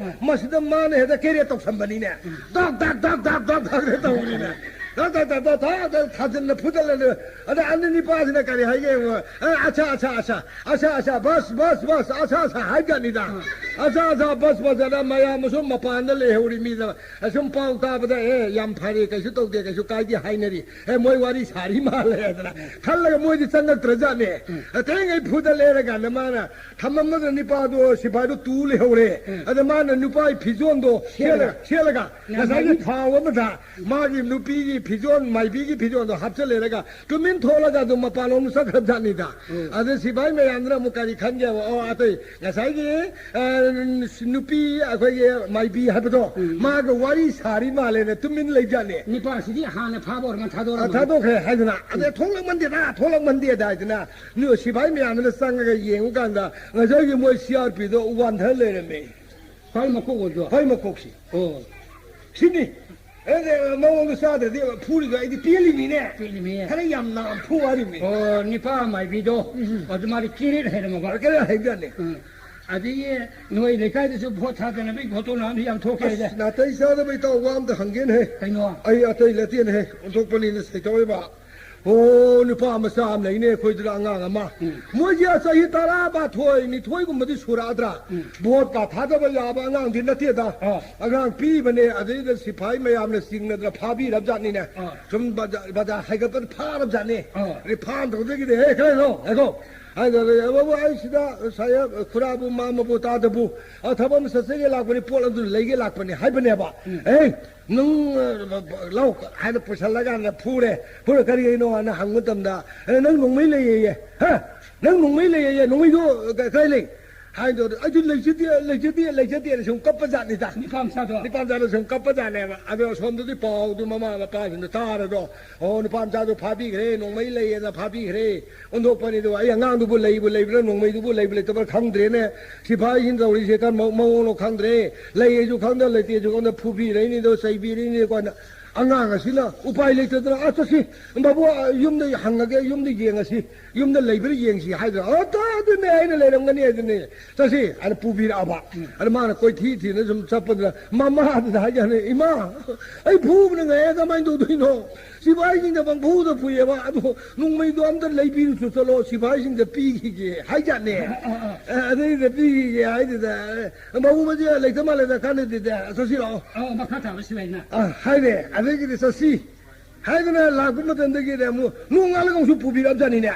ꯑꯥ꯫ ꯃꯁꯤꯗ ꯃꯥꯅ ꯍꯦꯛꯇ ꯀꯦꯔꯦ ꯇꯧꯁꯟꯕꯅꯤꯅꯦ꯫ ꯎꯝ꯫ ꯗꯛ, ꯗꯛ, ꯗꯛ, ꯗꯛ, ꯗꯛ, ꯗꯛ ꯇꯧꯕꯅꯤꯅꯦ꯫ ꯗꯛ, ꯗꯛ, ꯗꯛ, ꯗꯛ, ꯗꯛ, ꯗꯛ ꯊꯥꯖꯤꯟꯅ ꯐꯨꯗꯠꯂꯦ꯫ ꯑꯗ ꯑꯅꯤ ꯅꯤꯄꯥꯁꯤꯅ ꯀꯔꯤ ꯍꯥꯏꯒꯦ ꯌꯦꯡꯉꯣ꯫ "ꯑ, ꯑꯆꯥ, ꯑꯆꯥ, ꯑꯆꯥ, ꯑꯆꯥ, ꯑꯆꯥ, ꯕꯁ, ꯕꯁ, ꯕꯁ, ꯑꯆꯥ, ꯑꯆꯥ" ꯍꯥꯏꯖꯥꯠꯅꯤꯗ꯫ ꯑꯥ꯫ "ꯑꯆꯥ, ꯑꯆꯥ, ꯕꯁ, ꯕꯁ" ꯑꯅ ꯃꯌꯥꯝ ꯑꯁꯨꯝ ꯃꯄꯥꯟꯗ ꯂꯩꯍꯧꯔꯤ ꯃꯤꯗ ꯑꯁꯨꯝ ꯄꯥꯎ ꯇꯥꯕꯗ, "ꯑꯦ, ꯌꯥꯝ ꯐꯔꯦ, ꯀꯩꯁꯨ ꯇꯧꯗꯦ, ꯀꯩꯁꯨ ꯀꯥꯏꯗꯦ" ꯍꯥꯏꯅꯔꯤ꯫ "ꯑꯦ, ꯃꯣꯏ ꯋꯥꯔꯤ ꯁꯥꯔꯤ ꯃꯥꯜꯂꯦ" ꯍꯥꯏꯗꯅ ꯈꯜꯂꯒ ꯃꯣꯏꯗꯤ ꯆꯪꯉꯛꯇ꯭ꯔꯖꯥꯠꯅꯦ꯫ ꯎꯝ꯫ ꯑꯇꯩꯉꯩ ꯐꯨꯗꯠꯂꯦ ꯍꯥꯏꯔ ꯀꯥꯟꯗ ꯃꯥꯅ ꯊꯝꯃꯝꯃꯒ ꯅꯤꯄꯥꯗꯣ ꯁꯤꯐꯥꯏꯗꯣ ꯇꯨ ꯂꯩꯍꯧꯔꯦ꯫ ꯎꯝ꯫ ꯑꯗ ꯃꯥꯅ ꯅꯨꯄꯥꯒꯤ ꯐꯤꯖꯣꯜꯗꯣ ꯁꯦꯠꯂꯒ, ꯁꯦꯠꯂꯒ, ꯉꯁꯥꯏꯒꯤ ꯊꯥꯎ ꯑꯃꯗ ꯃꯥꯒꯤ ꯅꯨꯄꯤꯒꯤ ꯐꯤꯖꯣꯜ, ꯃꯥꯏꯕꯤꯒꯤ ꯐꯤꯖꯣꯜꯗꯣ ꯍꯥꯞꯆꯜꯂꯦꯔꯒ ꯇꯨꯃꯤꯟ ꯊꯣꯛꯂꯒ ꯑꯗꯨꯝ ꯃꯄꯥꯟꯂꯣꯝꯗ ꯆꯠꯈ꯭ꯔꯕꯖꯥꯠꯅꯤꯗ꯫ ꯎꯝ꯫ ꯑꯗ ꯁꯤꯐꯥꯏ ꯃꯌꯥꯝꯗꯨꯅ ꯑꯃꯨꯛ ꯀꯔꯤ ꯈꯟꯒꯦꯕ? ꯑꯣ, ꯑꯇꯩ ꯉꯁꯥꯏꯒꯤ, ꯑ, ꯅꯨꯄꯤ ꯑꯩꯈꯣꯏꯒꯤ ꯃꯥꯏꯕꯤ ꯍꯥꯏꯕꯗꯣ, ꯎꯝ꯫ ꯃꯥꯒ ꯋꯥꯔꯤ ꯁꯥꯔꯤ ꯃꯥꯜꯂꯦꯅ ꯇꯨꯃꯤꯟ ꯂꯩꯖꯥꯠꯅꯤ꯫ ꯅꯤꯄꯥꯁꯤꯗꯤ ꯍꯥꯟꯅ ꯐꯥꯕ ꯑꯣꯏꯔ ꯃꯥꯜꯂꯦ, ꯊꯥꯗꯣꯔꯝꯃꯅꯤ꯫ ꯑ, ꯊꯥꯗꯣꯛꯈ꯭ꯔꯦ ꯍꯥꯏꯗꯅ꯫ ꯑꯗꯩ ꯎꯝ꯫ "ꯊꯣꯛꯂꯛꯃꯟꯗꯦꯗ, ꯊꯣꯛꯂꯛꯃꯟꯗꯦꯗ" ꯍꯥꯏꯗꯅ ꯅꯨ-, ꯁꯤꯐꯥꯏ ꯃꯌꯥꯝꯗꯨꯅ ꯆꯪꯉꯒ ꯌꯦꯡꯉꯨꯀꯥꯟꯗ ꯉꯁꯥꯏꯒꯤ ꯃꯣꯏ ꯁꯤ ꯑꯥꯔ ꯄꯤꯗꯣ ꯋꯥꯟꯊ ꯂꯩꯔꯝꯃꯦ꯫ ꯈ꯭ꯋꯥꯏ ꯃꯀꯣꯛ ꯑꯣꯏꯗꯣ? ꯈ꯭ꯋꯥꯏ ꯃꯀꯣꯛꯁꯤ꯫ ꯑꯣ꯫ ꯁꯤꯅꯤ꯫ ꯑꯦ, ꯃꯑꯣꯡꯗꯣ ꯆꯥꯗ꯭ꯔꯗꯤ ꯐꯨꯔꯤꯗꯣ ꯑꯩꯗꯤ ꯄꯦꯜꯂꯤꯃꯤꯅꯦ꯫ ꯄꯦꯜꯂꯤꯃꯤ꯫ ꯈꯔ ꯌꯥꯝꯅ ꯐꯨ ꯍꯥꯏꯔꯤꯃꯤ꯫ ꯑꯣ, ꯅꯤꯄꯥ ꯃꯥꯏꯕꯤꯗꯣ꯫ ꯎꯝ꯫ ꯑꯗꯨ ꯃꯥꯗꯤ ꯀꯦꯔꯦꯠ ꯍꯩꯔꯝꯃꯕ? ꯀꯦꯔꯦꯠ ꯍꯩꯕꯖꯥꯠꯅꯤ꯫ ꯎꯝ꯫ ꯑꯗꯒꯤ ꯅꯣꯏ ꯂꯩꯀꯥꯏꯗꯁꯨ ꯚꯣꯠ ꯊꯥꯗꯅꯕꯒꯤ ꯐꯣꯇꯣ ꯅꯍꯥꯟ ꯌꯥꯝ ꯊꯣꯛꯈ꯭ꯔꯦꯗ꯫ ꯑꯁ, ꯅꯥꯇꯩ ꯆꯥꯗꯕ ꯏꯇꯥꯎ, ꯋꯥ ꯑꯝꯇ ꯍꯪꯒꯦꯅꯦꯍꯦ꯫ ꯀꯩꯅꯣ? ꯑꯩ ꯑꯇꯩ ꯅꯠꯇꯦꯅꯦꯍꯦ, ꯑꯣꯟꯊꯣꯛꯄꯅꯤꯅ ꯁꯩꯇꯧꯔꯤꯕ꯫ ꯑꯣ, ꯅꯨꯄꯥ ꯃꯆꯥ ꯑꯃ ꯂꯩꯅꯦ ꯑꯩꯈꯣꯏꯗꯨꯗ, ꯑꯉꯥꯡ ꯑꯃ꯫ ꯎꯝ꯫ ꯃꯣꯏꯁꯦ ꯆꯍꯤ ꯇꯔꯥꯃꯥꯊꯣꯏ, ꯅꯤꯊꯣꯏꯒꯨꯝꯕꯗꯤ ꯁꯨꯔꯛꯑꯗ꯭ꯔꯥ? ꯎꯝ꯫ ꯚꯣꯠꯀ ꯊꯥꯗꯕ ꯌꯥꯕ ꯑꯉꯥꯡꯗꯤ ꯅꯠꯇꯦꯗ꯫ ꯑꯥ꯫ ꯑꯉꯥꯡ ꯄꯤꯕꯅꯦ, ꯑꯗꯩꯗ ꯁꯤꯐꯥꯏ ꯃꯌꯥꯝꯅ ꯆꯤꯡꯅꯗꯅ ꯐꯥꯕꯤꯔꯕꯖꯥꯠꯅꯤꯅꯦ꯫ ꯑꯥ꯫ ꯁꯨꯝ ꯕꯖꯥ-, ꯕꯖꯥꯔ ꯍꯥꯏꯒꯠꯄꯗ ꯐꯥꯔꯕꯖꯥꯠꯅꯤ꯫ ꯑꯥ꯫ ꯑꯗꯩ ꯐꯥꯔꯝꯗꯧꯗꯒꯤꯗꯤ, "ꯍꯦ, ꯈꯔ ꯂꯩꯔꯣ, ꯉꯥꯏꯈꯣ꯫ ꯍꯥꯏꯗꯅ, ꯕꯥꯕꯨ, ꯑꯩ ꯁꯤꯗ ꯉꯁꯥꯏ ꯈꯨꯔꯥꯕꯨ, ꯃꯥꯝꯃꯕꯨ, ꯇꯥꯗꯕꯨ, ꯑ, ꯊꯕꯛ ꯑꯃ ꯆꯠꯆꯒꯦ ꯂꯥꯛꯄꯅꯤ, ꯄꯣꯠ ꯑꯗꯨ ꯂꯩꯒꯦ ꯂꯥꯛꯄꯅꯤ" ꯍꯥꯏꯕꯅꯦꯕ꯫ ꯎꯝ꯫ "ꯑꯦ, ꯅꯪ, ꯑ, ꯂꯧ" ꯍꯥꯏꯅ ꯄꯨꯁꯜꯂꯀꯥꯟꯗ ꯐꯨꯔꯦ꯫ ꯐꯨꯔ, "ꯀꯔꯤꯒꯤꯅꯣ?" ꯍꯥꯏꯅ ꯍꯪꯕ ꯃꯇꯝꯗ, "ꯑꯦ, ꯅꯪ ꯅꯣꯡꯃꯩ ꯂꯩꯌꯦꯌꯦ꯫ ꯍꯥ? ꯅꯪ ꯅꯣꯡꯃꯩ ꯂꯩꯌꯦꯌꯦ꯫ ꯅꯣꯡꯃꯩꯗꯣ ꯀ-, ꯀꯗꯥꯏ ꯂꯩ?" ꯍꯥꯏꯗꯣ, "ꯑꯩꯗꯤ ꯂꯩꯖꯗꯦ, ꯂꯩꯖꯗꯦ, ꯂꯩꯖꯗꯦꯅ" ꯁꯨꯝ ꯀꯞꯄ ꯖꯥꯠꯅꯤꯗ꯫ ꯅꯨꯄꯥ ꯃꯆꯥꯗꯣ? ꯅꯨꯄꯥ ꯃꯆꯥꯗꯣ ꯁꯨꯝ ꯀꯞꯄ ꯖꯥꯠꯅꯦꯕ꯫ ꯑꯗꯣ ꯑꯁꯣꯝꯗꯗꯤ ꯄꯥꯎꯗꯨ ꯃꯃꯥ ꯃꯄꯥꯁꯤꯡꯗ ꯇꯥꯔꯗ꯭ꯔꯣ? "ꯑꯣ, ꯅꯨꯄꯥ ꯃꯆꯥꯗꯣ ꯐꯥꯕꯤꯈ꯭ꯔꯦ, ꯅꯣꯡꯃꯩ ꯂꯩꯌꯦꯅ ꯐꯥꯕꯤꯈ꯭ꯔꯦ"꯫ ꯑꯣꯟꯊꯣꯛꯄꯅꯤꯗꯣ, ꯑꯩ ꯑꯉꯥꯡꯗꯨꯕꯨ ꯂꯩꯕꯨ ꯂꯩꯕ꯭ꯔꯥ, ꯅꯣꯡꯃꯩꯗꯨꯕꯨ ꯂꯩꯕꯨ ꯂꯩꯇꯕ꯭ꯔꯥ ꯈꯪꯗ꯭ꯔꯦꯅꯦ꯫ ꯁꯤꯐꯥꯏꯁꯤꯡ ꯇꯧꯔꯤꯁꯦ ꯀꯔꯝꯕ ꯃꯑꯣꯡꯅꯣ ꯈꯪꯗ꯭ꯔꯦ꯫ ꯂꯩꯌꯦꯁꯨ ꯈꯪꯗ, ꯂꯩꯇꯦꯁꯨ ꯈꯪꯗ, ꯐꯨꯕꯤꯔꯛꯏꯅꯤꯗꯣ, ꯆꯩꯕꯤꯔꯛꯏꯅꯤꯀꯣ꯫ ꯑꯉꯥꯡ ꯑꯁꯤꯅ ꯎꯄꯥꯏ ꯂꯩꯇꯗꯅ, "ꯑ, ꯆꯠꯁꯤ, ꯕꯥꯕꯨ, ꯑ, ꯌꯨꯝꯗ ꯍꯪꯉꯒꯦ, ꯌꯨꯝꯗ ꯌꯦꯡꯉꯁꯤ, ꯌꯨꯝꯗ ꯂꯩꯕ꯭ꯔꯥ ꯌꯦꯡꯁꯤ" ꯍꯥꯏꯗ꯭ꯔꯥ? "ꯑ, ꯇ, ꯑꯗꯨꯅꯦ ꯑꯩꯅ ꯂꯩꯔꯝꯒꯅꯤ" ꯍꯥꯏꯗꯨꯅꯦ꯫ "ꯆꯠꯁꯤ" ꯍꯥꯏꯅ ꯄꯨꯕꯤꯔꯛꯑꯕ꯫ ꯎꯝ꯫ ꯑꯗ ꯃꯥꯅ ꯀꯣꯏꯊꯤ ꯊꯤꯅ ꯁꯨꯝ ꯆꯠꯄꯗꯨꯗ ꯃꯃꯥꯗꯨꯗ ꯍꯥꯏꯖꯥꯠꯅꯤ, "ꯏꯃꯥ, ꯑꯩ ꯐꯨꯕꯅ ꯉꯥꯏ, ꯀꯃꯥꯏꯅ ꯇꯧꯗꯣꯏꯅꯣ? ꯁꯤꯐꯥꯏꯁꯤꯡꯅ ꯄꯪꯐꯨꯗ ꯐꯨꯏꯌꯦꯕ, ꯑꯗꯣ ꯅꯣꯡꯃꯩꯗꯣ ꯑꯝꯇ ꯂꯩꯕꯤꯔꯨꯆꯣ ꯆꯠꯂꯣ, ꯁꯤꯐꯥꯏꯁꯤꯡꯗ ꯄꯤꯈꯤꯒꯦ" ꯍꯥꯏꯖꯥꯠꯅꯦ꯫ ꯑ, ꯑ, ꯑ꯫ ꯑ, ꯑꯗꯩꯗ ꯄꯤꯈꯤꯒꯦ ꯍꯥꯏꯗꯨꯗ, ꯑ, "ꯃꯕꯨ, ꯃꯁꯤ ꯂꯩꯇ ꯃꯥꯜꯂꯦꯗ, ꯀꯥꯟꯅꯗꯦꯗ, ꯆꯠꯁꯤꯔꯣ?" ꯑ, ꯃꯈꯥ ꯇꯥꯕ ꯁꯤꯐꯥꯏꯅ꯫ ꯑ, ꯍꯥꯏꯔꯦ꯫ ꯑꯗꯒꯤꯗꯤ "ꯆꯠꯁꯤ" ꯍꯥꯏꯗꯅ ꯂꯥꯛꯄ ꯃꯇꯝꯗꯒꯤꯗꯤ ꯑꯃꯨꯛ ꯅꯣꯡꯉꯥꯜꯂꯒ ꯑꯃꯨꯛꯁꯨ ꯄꯨꯕꯤꯔꯛꯑꯕꯖꯥꯠꯅꯤꯅꯦ꯫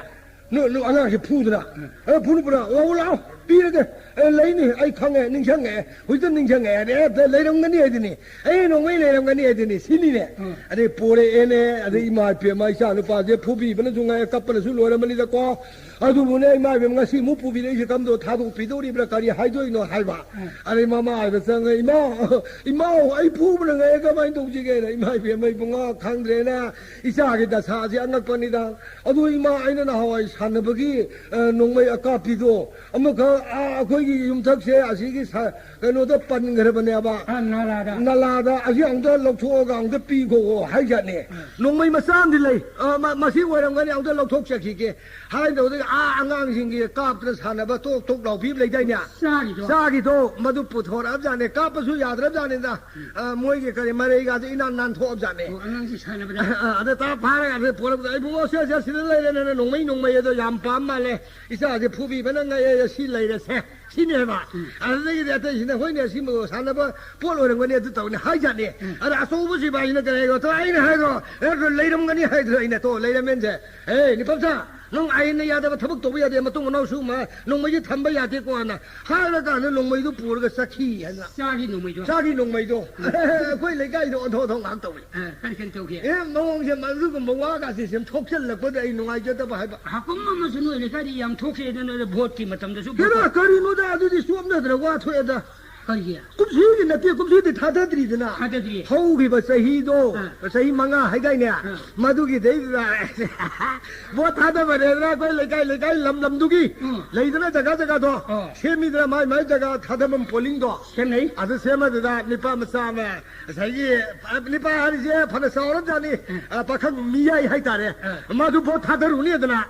ꯅꯨ-, ꯅꯨ-, ꯑꯉꯥꯡꯁꯦ ꯐꯨꯗꯅ꯫ ꯎꯝ꯫ ꯑ, ꯐꯨꯅꯨ, ꯐꯨꯅꯨ, "ꯂꯥꯛꯑꯣ, ꯂꯥꯛꯑꯣ, ꯄꯤꯔꯒꯦ꯫ ꯑꯦ, ꯂꯩꯅꯤ, ꯑꯩ ꯈꯪꯉꯦ, ꯅꯤꯡꯁꯤꯡꯉꯦ, ꯍꯧꯖꯤꯛꯇ ꯅꯤꯡꯁꯤꯡꯉꯦ" ꯍꯥꯏꯔꯦ꯫ "ꯑꯦ, ꯂꯩꯔꯝꯒꯅꯤ" ꯍꯥꯏꯗꯨꯅꯤ꯫ "ꯑꯩ ꯅꯣꯡꯃꯩ ꯂꯩꯔꯝꯒꯅꯤ" ꯍꯥꯏꯗꯨꯅꯤ꯫ ꯁꯤꯅꯤꯅꯦ꯫ ꯎꯝ꯫ ꯑꯗꯩ ꯄꯣꯔꯛꯑꯦꯅꯦ, ꯑꯗꯩ ꯏꯃꯥ ꯏꯄꯦꯝꯃ, ꯏꯆꯥ ꯅꯨꯄꯥꯁꯦ ꯐꯨꯕꯤꯕꯅꯁꯨ ꯉꯥꯏ, ꯀꯞꯄꯅꯁꯨ ꯂꯣꯏꯔꯝꯃꯅꯤꯗꯀꯣ꯫ ꯑꯗꯨꯕꯨꯅꯦ, ꯏꯃꯥ ꯏꯕꯦꯝꯃ, ꯉꯁꯤ ꯑꯃꯨꯛ ꯄꯨꯕꯤꯔꯛꯏꯁꯦ ꯀꯝꯗꯧ ꯊꯥꯗꯣꯛꯄꯤꯗꯧꯔꯤꯕ꯭ꯔꯥ, ꯀꯔꯤ ꯍꯥꯏꯗꯣꯏꯅꯣ ꯍꯥꯏꯕ꯫ ꯎꯝ꯫ ꯑꯗꯩ ꯃꯃꯥ ꯍꯥꯏꯕ ꯆꯪꯉ, "ꯏꯃꯥ, ꯏꯃꯥꯎ, ꯑꯩ ꯐꯨꯕꯅ ꯉꯥꯏ, ꯀꯃꯥꯏꯅ ꯇꯧꯁꯤꯒꯦꯅ?" "ꯏꯃꯥ ꯏꯕꯦꯝꯃ, ꯏꯕꯨꯡꯉꯣ, ꯈꯪꯗ꯭ꯔꯦꯅ, ꯏꯆꯥꯒꯤ ꯗꯁꯥꯁꯤ ꯑꯉꯛꯄꯅꯤꯗ꯫ ꯑꯗꯨ ꯏꯃꯥ, ꯑꯩꯅ ꯅꯍꯥꯟꯋꯥꯏ ꯁꯥꯟꯅꯕꯒꯤ, ꯑ, ꯅꯣꯡꯃꯩ ꯑꯀꯥꯞꯄꯤꯗꯣ ꯑꯃꯈꯛ, ꯑ, ꯑꯩꯈꯣꯏꯒꯤ ꯌꯨꯝꯊꯛꯁꯦ ꯑꯁꯤꯒꯤ ꯁ-, ꯀꯩꯅꯣꯗ ꯄꯟꯈ꯭ꯔꯕꯅꯦꯕ꯫ ꯑ, ꯅꯥꯂꯥꯗ꯫ ꯅꯥꯂꯥꯗ, ꯑꯁꯤ ꯑꯃꯨꯛꯇ ꯂꯧꯊꯣꯛꯑꯒ ꯑꯃꯨꯛꯇ ꯄꯤꯈꯣ" ꯍꯥꯏꯖꯥꯠꯅꯦ꯫ ꯎꯝ꯫ "ꯅꯣꯡꯃꯩ ꯃꯆꯥ ꯑꯃꯗꯤ ꯂꯩ, ꯑ, ꯃ-, ꯃꯁꯤ ꯑꯣꯏꯔꯝꯒꯅꯤ, ꯑꯃꯨꯛꯇ ꯂꯧꯊꯣꯛꯆꯈꯤꯒꯦ" ꯍꯥꯏꯗꯧꯗꯒꯤ ꯑꯥ, ꯑꯉꯥꯡꯁꯤꯡꯒꯤ ꯀꯥꯞꯇꯅ ꯁꯥꯟꯅꯕ ꯇꯣꯛ ꯇꯣꯛ ꯂꯥꯎꯕꯤ ꯑꯃ ꯂꯩꯗꯥꯏꯅꯦ? ꯆꯥꯒꯤꯗꯣ? ꯆꯥꯒꯤꯗꯣ, ꯃꯗꯨ ꯄꯨꯊꯣꯔꯛꯑꯕꯖꯥꯠꯅꯦ꯫ ꯀꯥꯞꯄꯁꯨ ꯌꯥꯗ꯭ꯔꯕꯖꯥꯠꯅꯤꯗ꯫ ꯑ, ꯃꯣꯏꯒꯤ ꯀꯔꯤ ꯃꯔꯩꯒꯥꯗꯣ ꯏꯅꯥꯟ ꯅꯥꯟꯊꯣꯛꯑꯕꯖꯥꯠꯅꯦ꯫ ꯑꯣ, ꯑꯉꯥꯡꯁꯤ ꯁꯥꯟꯅꯕꯗ? ꯑ, ꯑ, ꯑꯗ ꯇꯥ ꯐꯥꯔꯒ ꯑꯗ ꯄꯣꯔꯛꯄꯗ, "ꯑꯩꯕꯨꯡꯉꯣ, ꯁꯦ, ꯁꯦ, ꯁꯤꯗ ꯂꯩꯔꯦꯅꯦ, ꯅꯣꯡꯃꯩ, ꯅꯣꯡꯃꯩ ꯑꯗꯣ ꯌꯥꯝ ꯄꯥꯝ ꯃꯥꯜꯂꯦ꯫ ꯏꯆꯥꯁꯦ ꯐꯨꯕꯤꯕꯅ ꯉꯛꯑꯦ, ꯁꯤ ꯂꯩꯔꯦꯁꯦ", ꯁꯤꯅꯦꯕ꯫ ꯎꯝ꯫ ꯑꯗꯨꯗꯒꯤꯗꯤ ꯑꯇꯩꯁꯤꯅ, "ꯍꯣꯏꯅꯦ, ꯁꯤꯃ ꯁꯥꯟꯅꯕ ꯄꯣꯠ ꯑꯣꯏꯔꯝꯒꯅꯤ, ꯑꯗꯨ ꯇꯧꯅꯤ", ꯍꯥꯏꯖꯥꯠꯅꯤ꯫ ꯎꯝ꯫ ꯑꯗ ꯑꯆꯧꯕ ꯁꯤꯕꯥꯏꯁꯤꯅ ꯀꯔꯤ ꯍꯥꯏꯒꯣ? "ꯇꯣ, ꯑꯩꯅ ꯍꯥꯏꯒꯣ, ꯑꯦ, ꯂꯩꯔꯝꯒꯅꯤ ꯍꯥꯏꯗ꯭ꯔꯣ ꯑꯩꯅ? ꯇꯣ, ꯂꯩꯔꯝꯃꯦꯟꯁꯦ꯫ ꯑꯦ, ꯅꯤꯄꯝꯆꯥ, ꯅꯪ ꯑꯥꯏꯟꯅ ꯌꯥꯗꯕ ꯊꯕꯛ ꯇꯧꯕ ꯌꯥꯗꯦ, ꯃꯇꯨꯡ ꯃꯅꯥꯎ ꯁꯤꯒꯨꯝꯕ ꯅꯣꯡꯃꯩꯁꯦ ꯊꯝꯕ ꯌꯥꯗꯦꯀꯣ" ꯍꯥꯏꯅ ꯍꯥꯏꯔꯀꯥꯟꯗ ꯅꯣꯡꯃꯩꯗꯨ ꯄꯨꯔꯒ ꯆꯠꯈꯤ ꯍꯥꯏꯅ꯫ ꯆꯥꯒꯤ ꯅꯣꯡꯃꯩꯗꯣ? ꯆꯥꯒꯤ ꯅꯣꯡꯃꯩꯗꯣ꯫ ꯎꯝ꯫ ꯑꯩꯈꯣꯏ ꯂꯩꯀꯥꯏꯗ ꯑꯣꯟꯊꯣꯛ ꯑꯣꯟꯊꯣꯛ ꯉꯥꯛ ꯇꯧꯏ꯫ ꯑ, ꯀꯔꯤ ꯀꯔꯤ ꯇꯧꯒꯦ? ꯑꯦ, ꯃꯑꯣꯡꯁꯦ ꯃꯗꯨꯒꯨꯝꯕ ꯋꯥꯒꯁꯦ ꯁꯨꯝ ꯊꯣꯛꯆꯜꯂꯛꯄꯗ ꯑꯩ ꯅꯨꯡꯉꯥꯏꯖꯗꯕ ꯍꯥꯏꯕ꯫ ꯍꯥꯀꯨꯝ ꯑꯃꯁꯨ ꯅꯣꯏ ꯂꯩꯀꯥꯏꯗ ꯌꯥꯝ ꯊꯣꯛꯈ꯭ꯔꯦꯗꯅ, ꯚꯣꯠꯀꯤ ꯃꯇꯝꯗꯁꯨ ꯍꯦꯔꯥ, ꯚꯣꯠ꯫ ꯀꯔꯤꯅꯣꯗ, ꯑꯗꯨꯗꯤ ꯆꯣꯞꯅꯗ꯭ꯔ ꯋꯥ ꯊꯣꯛꯑꯦꯗ꯫ ꯀꯔꯤꯒꯤ? ꯀꯨꯝꯁꯤꯒꯤ ꯅꯠꯇꯦ, ꯀꯨꯝꯁꯤꯗꯤ ꯊꯥꯗꯗ꯭ꯔꯤꯗꯅ꯫ ꯊꯥꯗꯗ꯭ꯔꯤ꯫ ꯍꯧꯈꯤꯕ ꯆꯍꯤꯗꯣ, ꯑꯥ꯫ ꯆꯍꯤ ꯃꯉꯥ ꯍꯥꯏꯗꯥꯏꯅꯦ? ꯑꯥ꯫ ꯃꯗꯨꯒꯤꯗꯩꯗꯨꯗ ꯚꯣꯠ ꯊꯥꯗꯕꯅꯦꯗꯅ ꯑꯩꯈꯣꯏ ꯂꯩꯀꯥꯏ, ꯂꯩꯀꯥꯏ, ꯂꯝ ꯂꯝꯗꯨꯒꯤ ꯎꯝ꯫ ꯂꯩꯗꯅ ꯖꯒꯥ ꯖꯒꯥꯗꯣ ꯑꯣ꯫ ꯁꯦꯝꯃꯤꯗꯅ ꯃꯥꯏ ꯃꯥꯏ ꯖꯒꯥ ꯊꯥꯗꯐꯝ ꯄꯣꯂꯤꯡꯗꯣ꯫ ꯁꯦꯝꯅꯩ꯫ ꯑꯗꯨ ꯁꯦꯝꯃꯗꯨꯗ ꯅꯤꯄꯥ ꯃꯆꯥ ꯑꯃ ꯉꯁꯥꯏꯒꯤ, ꯑ, ꯅꯤꯄꯥ ꯍꯥꯏꯔꯤꯁꯦ ꯐꯅ ꯆꯥꯎꯔꯕꯖꯥꯠꯅꯤ꯫ ꯎꯝ꯫ ꯑ, ꯄꯥꯈꯪ ꯃꯤꯌꯥꯏ ꯍꯥꯏꯇꯥꯔꯦ꯫ ꯎꯝ꯫ ꯃꯥꯗꯨ ꯚꯣꯠ ꯊꯥꯗꯔꯨꯅꯦꯗꯅ꯫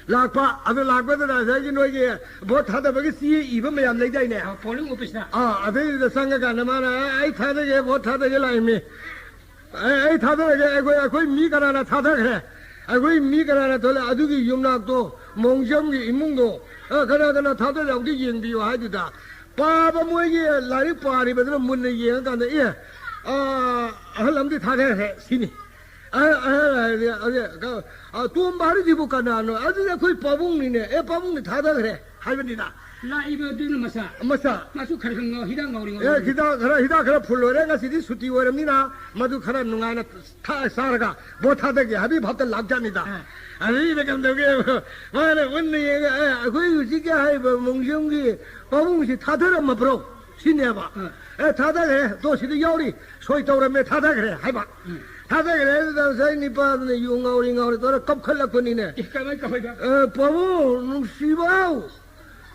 ꯂꯥꯛꯄ, ꯑꯗꯨ ꯂꯥꯛꯄꯗꯨꯗ ꯉꯁꯥꯏꯒꯤ ꯅꯣꯏꯒꯤ ꯚꯣꯠ ꯊꯥꯗꯕꯒꯤ ꯆꯦ ꯏꯕ ꯃꯌꯥꯝ ꯂꯩꯗꯥꯏꯅꯦ? ꯑ, ꯄꯣꯂꯤꯡ ꯑꯣꯐꯤꯁꯇ꯫ ꯑꯥ, ꯑꯗꯩꯗꯨꯗ ꯆꯪꯉꯀꯥꯟꯗ ꯃꯥꯅ, "ꯑꯦ, ꯑꯩ ꯊꯥꯗꯒꯦ, ꯚꯣꯠ ꯊꯥꯗꯒꯦ ꯂꯥꯛꯏꯃꯤ꯫ ꯑꯦ, ꯑꯩ ꯊꯥꯗꯔꯒꯦ, ꯑꯩꯈꯣꯏ, ꯑꯩꯈꯣꯏ ꯃꯤ ꯀꯅꯥꯅ ꯊꯥꯗꯈ꯭ꯔꯦ? ꯑꯩꯈꯣꯏ ꯃꯤ ꯀꯅꯥꯅ ꯊꯣꯛꯂꯦ?" ꯑꯗꯨꯒꯤ ꯌꯨꯝꯅꯥꯛꯇꯣ, ꯃꯣꯡꯖꯝꯒꯤ ꯏꯃꯨꯡꯗꯣ, "ꯑ, ꯀꯅꯥ ꯀꯅꯥ ꯊꯥꯗꯔꯦ ꯑꯝꯇ ꯌꯦꯡꯕꯤꯌꯨ" ꯍꯥꯏꯗꯨꯗ, ꯄꯥꯕ ꯃꯣꯏꯒꯤ ꯂꯥꯏꯔꯤꯛ ꯄꯥꯔꯤꯕꯗꯨꯅ ꯃꯨꯟꯅ ꯌꯦꯡꯉꯀꯥꯟꯗ, "ꯑꯦ, ꯑ, ꯑꯍꯜ ꯑꯃꯗꯤ ꯊꯥꯗꯈ꯭ꯔꯦ" ꯁꯤꯅꯤ꯫ ꯑ, ꯑ, ꯑ, ꯑ, ꯑ, ꯇꯣꯝꯕ ꯍꯥꯏꯔꯤꯁꯤꯕꯨ ꯀꯅꯥꯅꯣ? ꯑꯗꯨꯗꯤ ꯑꯩꯈꯣꯏ ꯄꯥꯕꯨꯡꯅꯤꯅꯦ꯫ ꯑꯦ, ꯄꯥꯕꯨꯡꯅ ꯊꯥꯗꯈ꯭ꯔꯦ ꯍꯥꯏꯕꯅꯤꯅ꯫ ꯂꯥꯛꯏꯕꯗꯨꯅ ꯃꯆꯥ? ꯃꯆꯥ꯫ ꯃꯥꯁꯨ ꯈꯔ ꯈꯔ ꯉꯥꯎ-, ꯍꯤꯗꯥꯛ ꯉꯥꯎꯔꯤ ꯑꯦ, ꯉꯥꯎꯔꯤ꯫ ꯍꯤꯗꯥꯛ ꯈꯔ, ꯍꯤꯗꯥꯛ ꯈꯔ ꯐꯨꯜꯂꯣꯏꯔꯦ꯫ ꯉꯁꯤꯗꯤ ꯁꯨꯇꯤ ꯑꯣꯏꯔꯕꯅꯤꯅ ꯃꯗꯨ ꯈꯔ ꯅꯨꯡꯉꯥꯏꯅ ꯊꯛꯑ ꯆꯥꯔꯒ ꯚꯣꯠ ꯊꯥꯗꯒꯦ ꯍꯥꯏꯕꯒꯤ ꯚꯥꯞꯇ ꯂꯥꯛꯆꯥꯠꯅꯤꯗ꯫ ꯑꯥ꯫ ꯑꯗꯨꯗ ꯀꯝꯗꯧꯒꯦ? ꯃꯥꯅ ꯃꯨꯟꯅ ꯌꯦꯡꯉꯒ, "ꯑꯦ, ꯑꯩꯈꯣꯏ ꯍꯧꯖꯤꯛꯀꯤ ꯍꯥꯏꯔꯤꯕ ꯃꯣꯡꯖꯝꯒꯤ ꯄꯥꯕꯨꯡꯁꯤ ꯊꯥꯗꯔꯝꯃꯕ꯭ꯔꯣ?" ꯁꯤꯅꯦꯕ꯫ ꯑꯥ꯫ "ꯑꯦ, ꯊꯥꯗꯈ꯭ꯔꯦ꯫ ꯇꯣ, ꯁꯤꯗ ꯌꯥꯎꯔꯤ꯫ ꯁꯣꯏ ꯇꯧꯔꯝꯃꯦ, ꯊꯥꯗꯈ꯭ꯔꯦ" ꯍꯥꯏꯕ꯫ ꯎꯝ꯫ ꯊꯥꯗꯈ꯭ꯔꯦ꯫ ꯑꯗꯨꯗ ꯉꯁꯥꯏ ꯅꯤꯄꯥꯗꯨꯅ ꯌꯨ ꯉꯥꯎꯔꯤ ꯉꯥꯎꯔꯤ ꯇꯧꯔ ꯀꯞꯈꯠꯂꯛꯄꯅꯤꯅꯦ꯫ ꯑꯦ, ꯀꯃꯥꯏ ꯀꯞꯄꯤꯕ? "ꯑ, ꯄꯥꯕꯨꯡ ꯅꯨꯡꯁꯤꯕꯧ,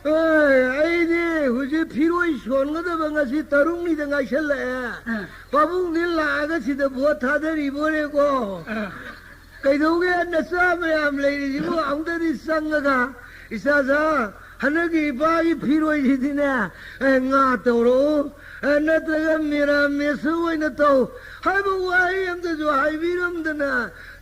ꯑꯦ, ꯑꯩꯗꯤ ꯍꯧꯖꯤꯛ ꯐꯤꯔꯣꯏ ꯁꯣꯟꯒꯗꯕ ꯉꯁꯤ ꯇꯔꯨꯛꯅꯤꯗ ꯉꯥꯏꯁꯜꯂꯛꯑꯦ꯫ ꯑ꯫ ꯄꯥꯕꯨꯡꯗꯤ ꯂꯥꯛꯑꯒ ꯁꯤꯗ ꯚꯣꯠ ꯊꯥꯗꯔꯤꯕꯣꯔꯦꯀꯣ?" ꯑ꯫ ꯀꯩꯗꯧꯒꯦ? ꯅꯆꯥ ꯃꯌꯥꯝ ꯂꯩꯔꯤꯁꯤꯕꯨ ꯑꯃꯨꯛꯇꯗꯤ ꯆꯪꯉꯒ, "ꯏꯆꯥꯖꯥ, ꯍꯟꯗꯛꯀꯤ ꯏꯄꯥꯒꯤ ꯐꯤꯔꯣꯏꯁꯤꯗꯤꯅꯦ, ꯑꯦ, ꯉꯥ ꯇꯧꯔꯛꯎ, ꯑꯦ, ꯅꯠꯇ꯭ꯔꯒ ꯃꯦꯔꯥꯃꯦꯁ ꯑꯣꯏꯅ ꯇꯧ" ꯍꯥꯏꯕ ꯋꯥꯍꯩ ꯑꯝꯇꯁꯨ ꯍꯥꯏꯕꯤꯔꯝꯗꯅ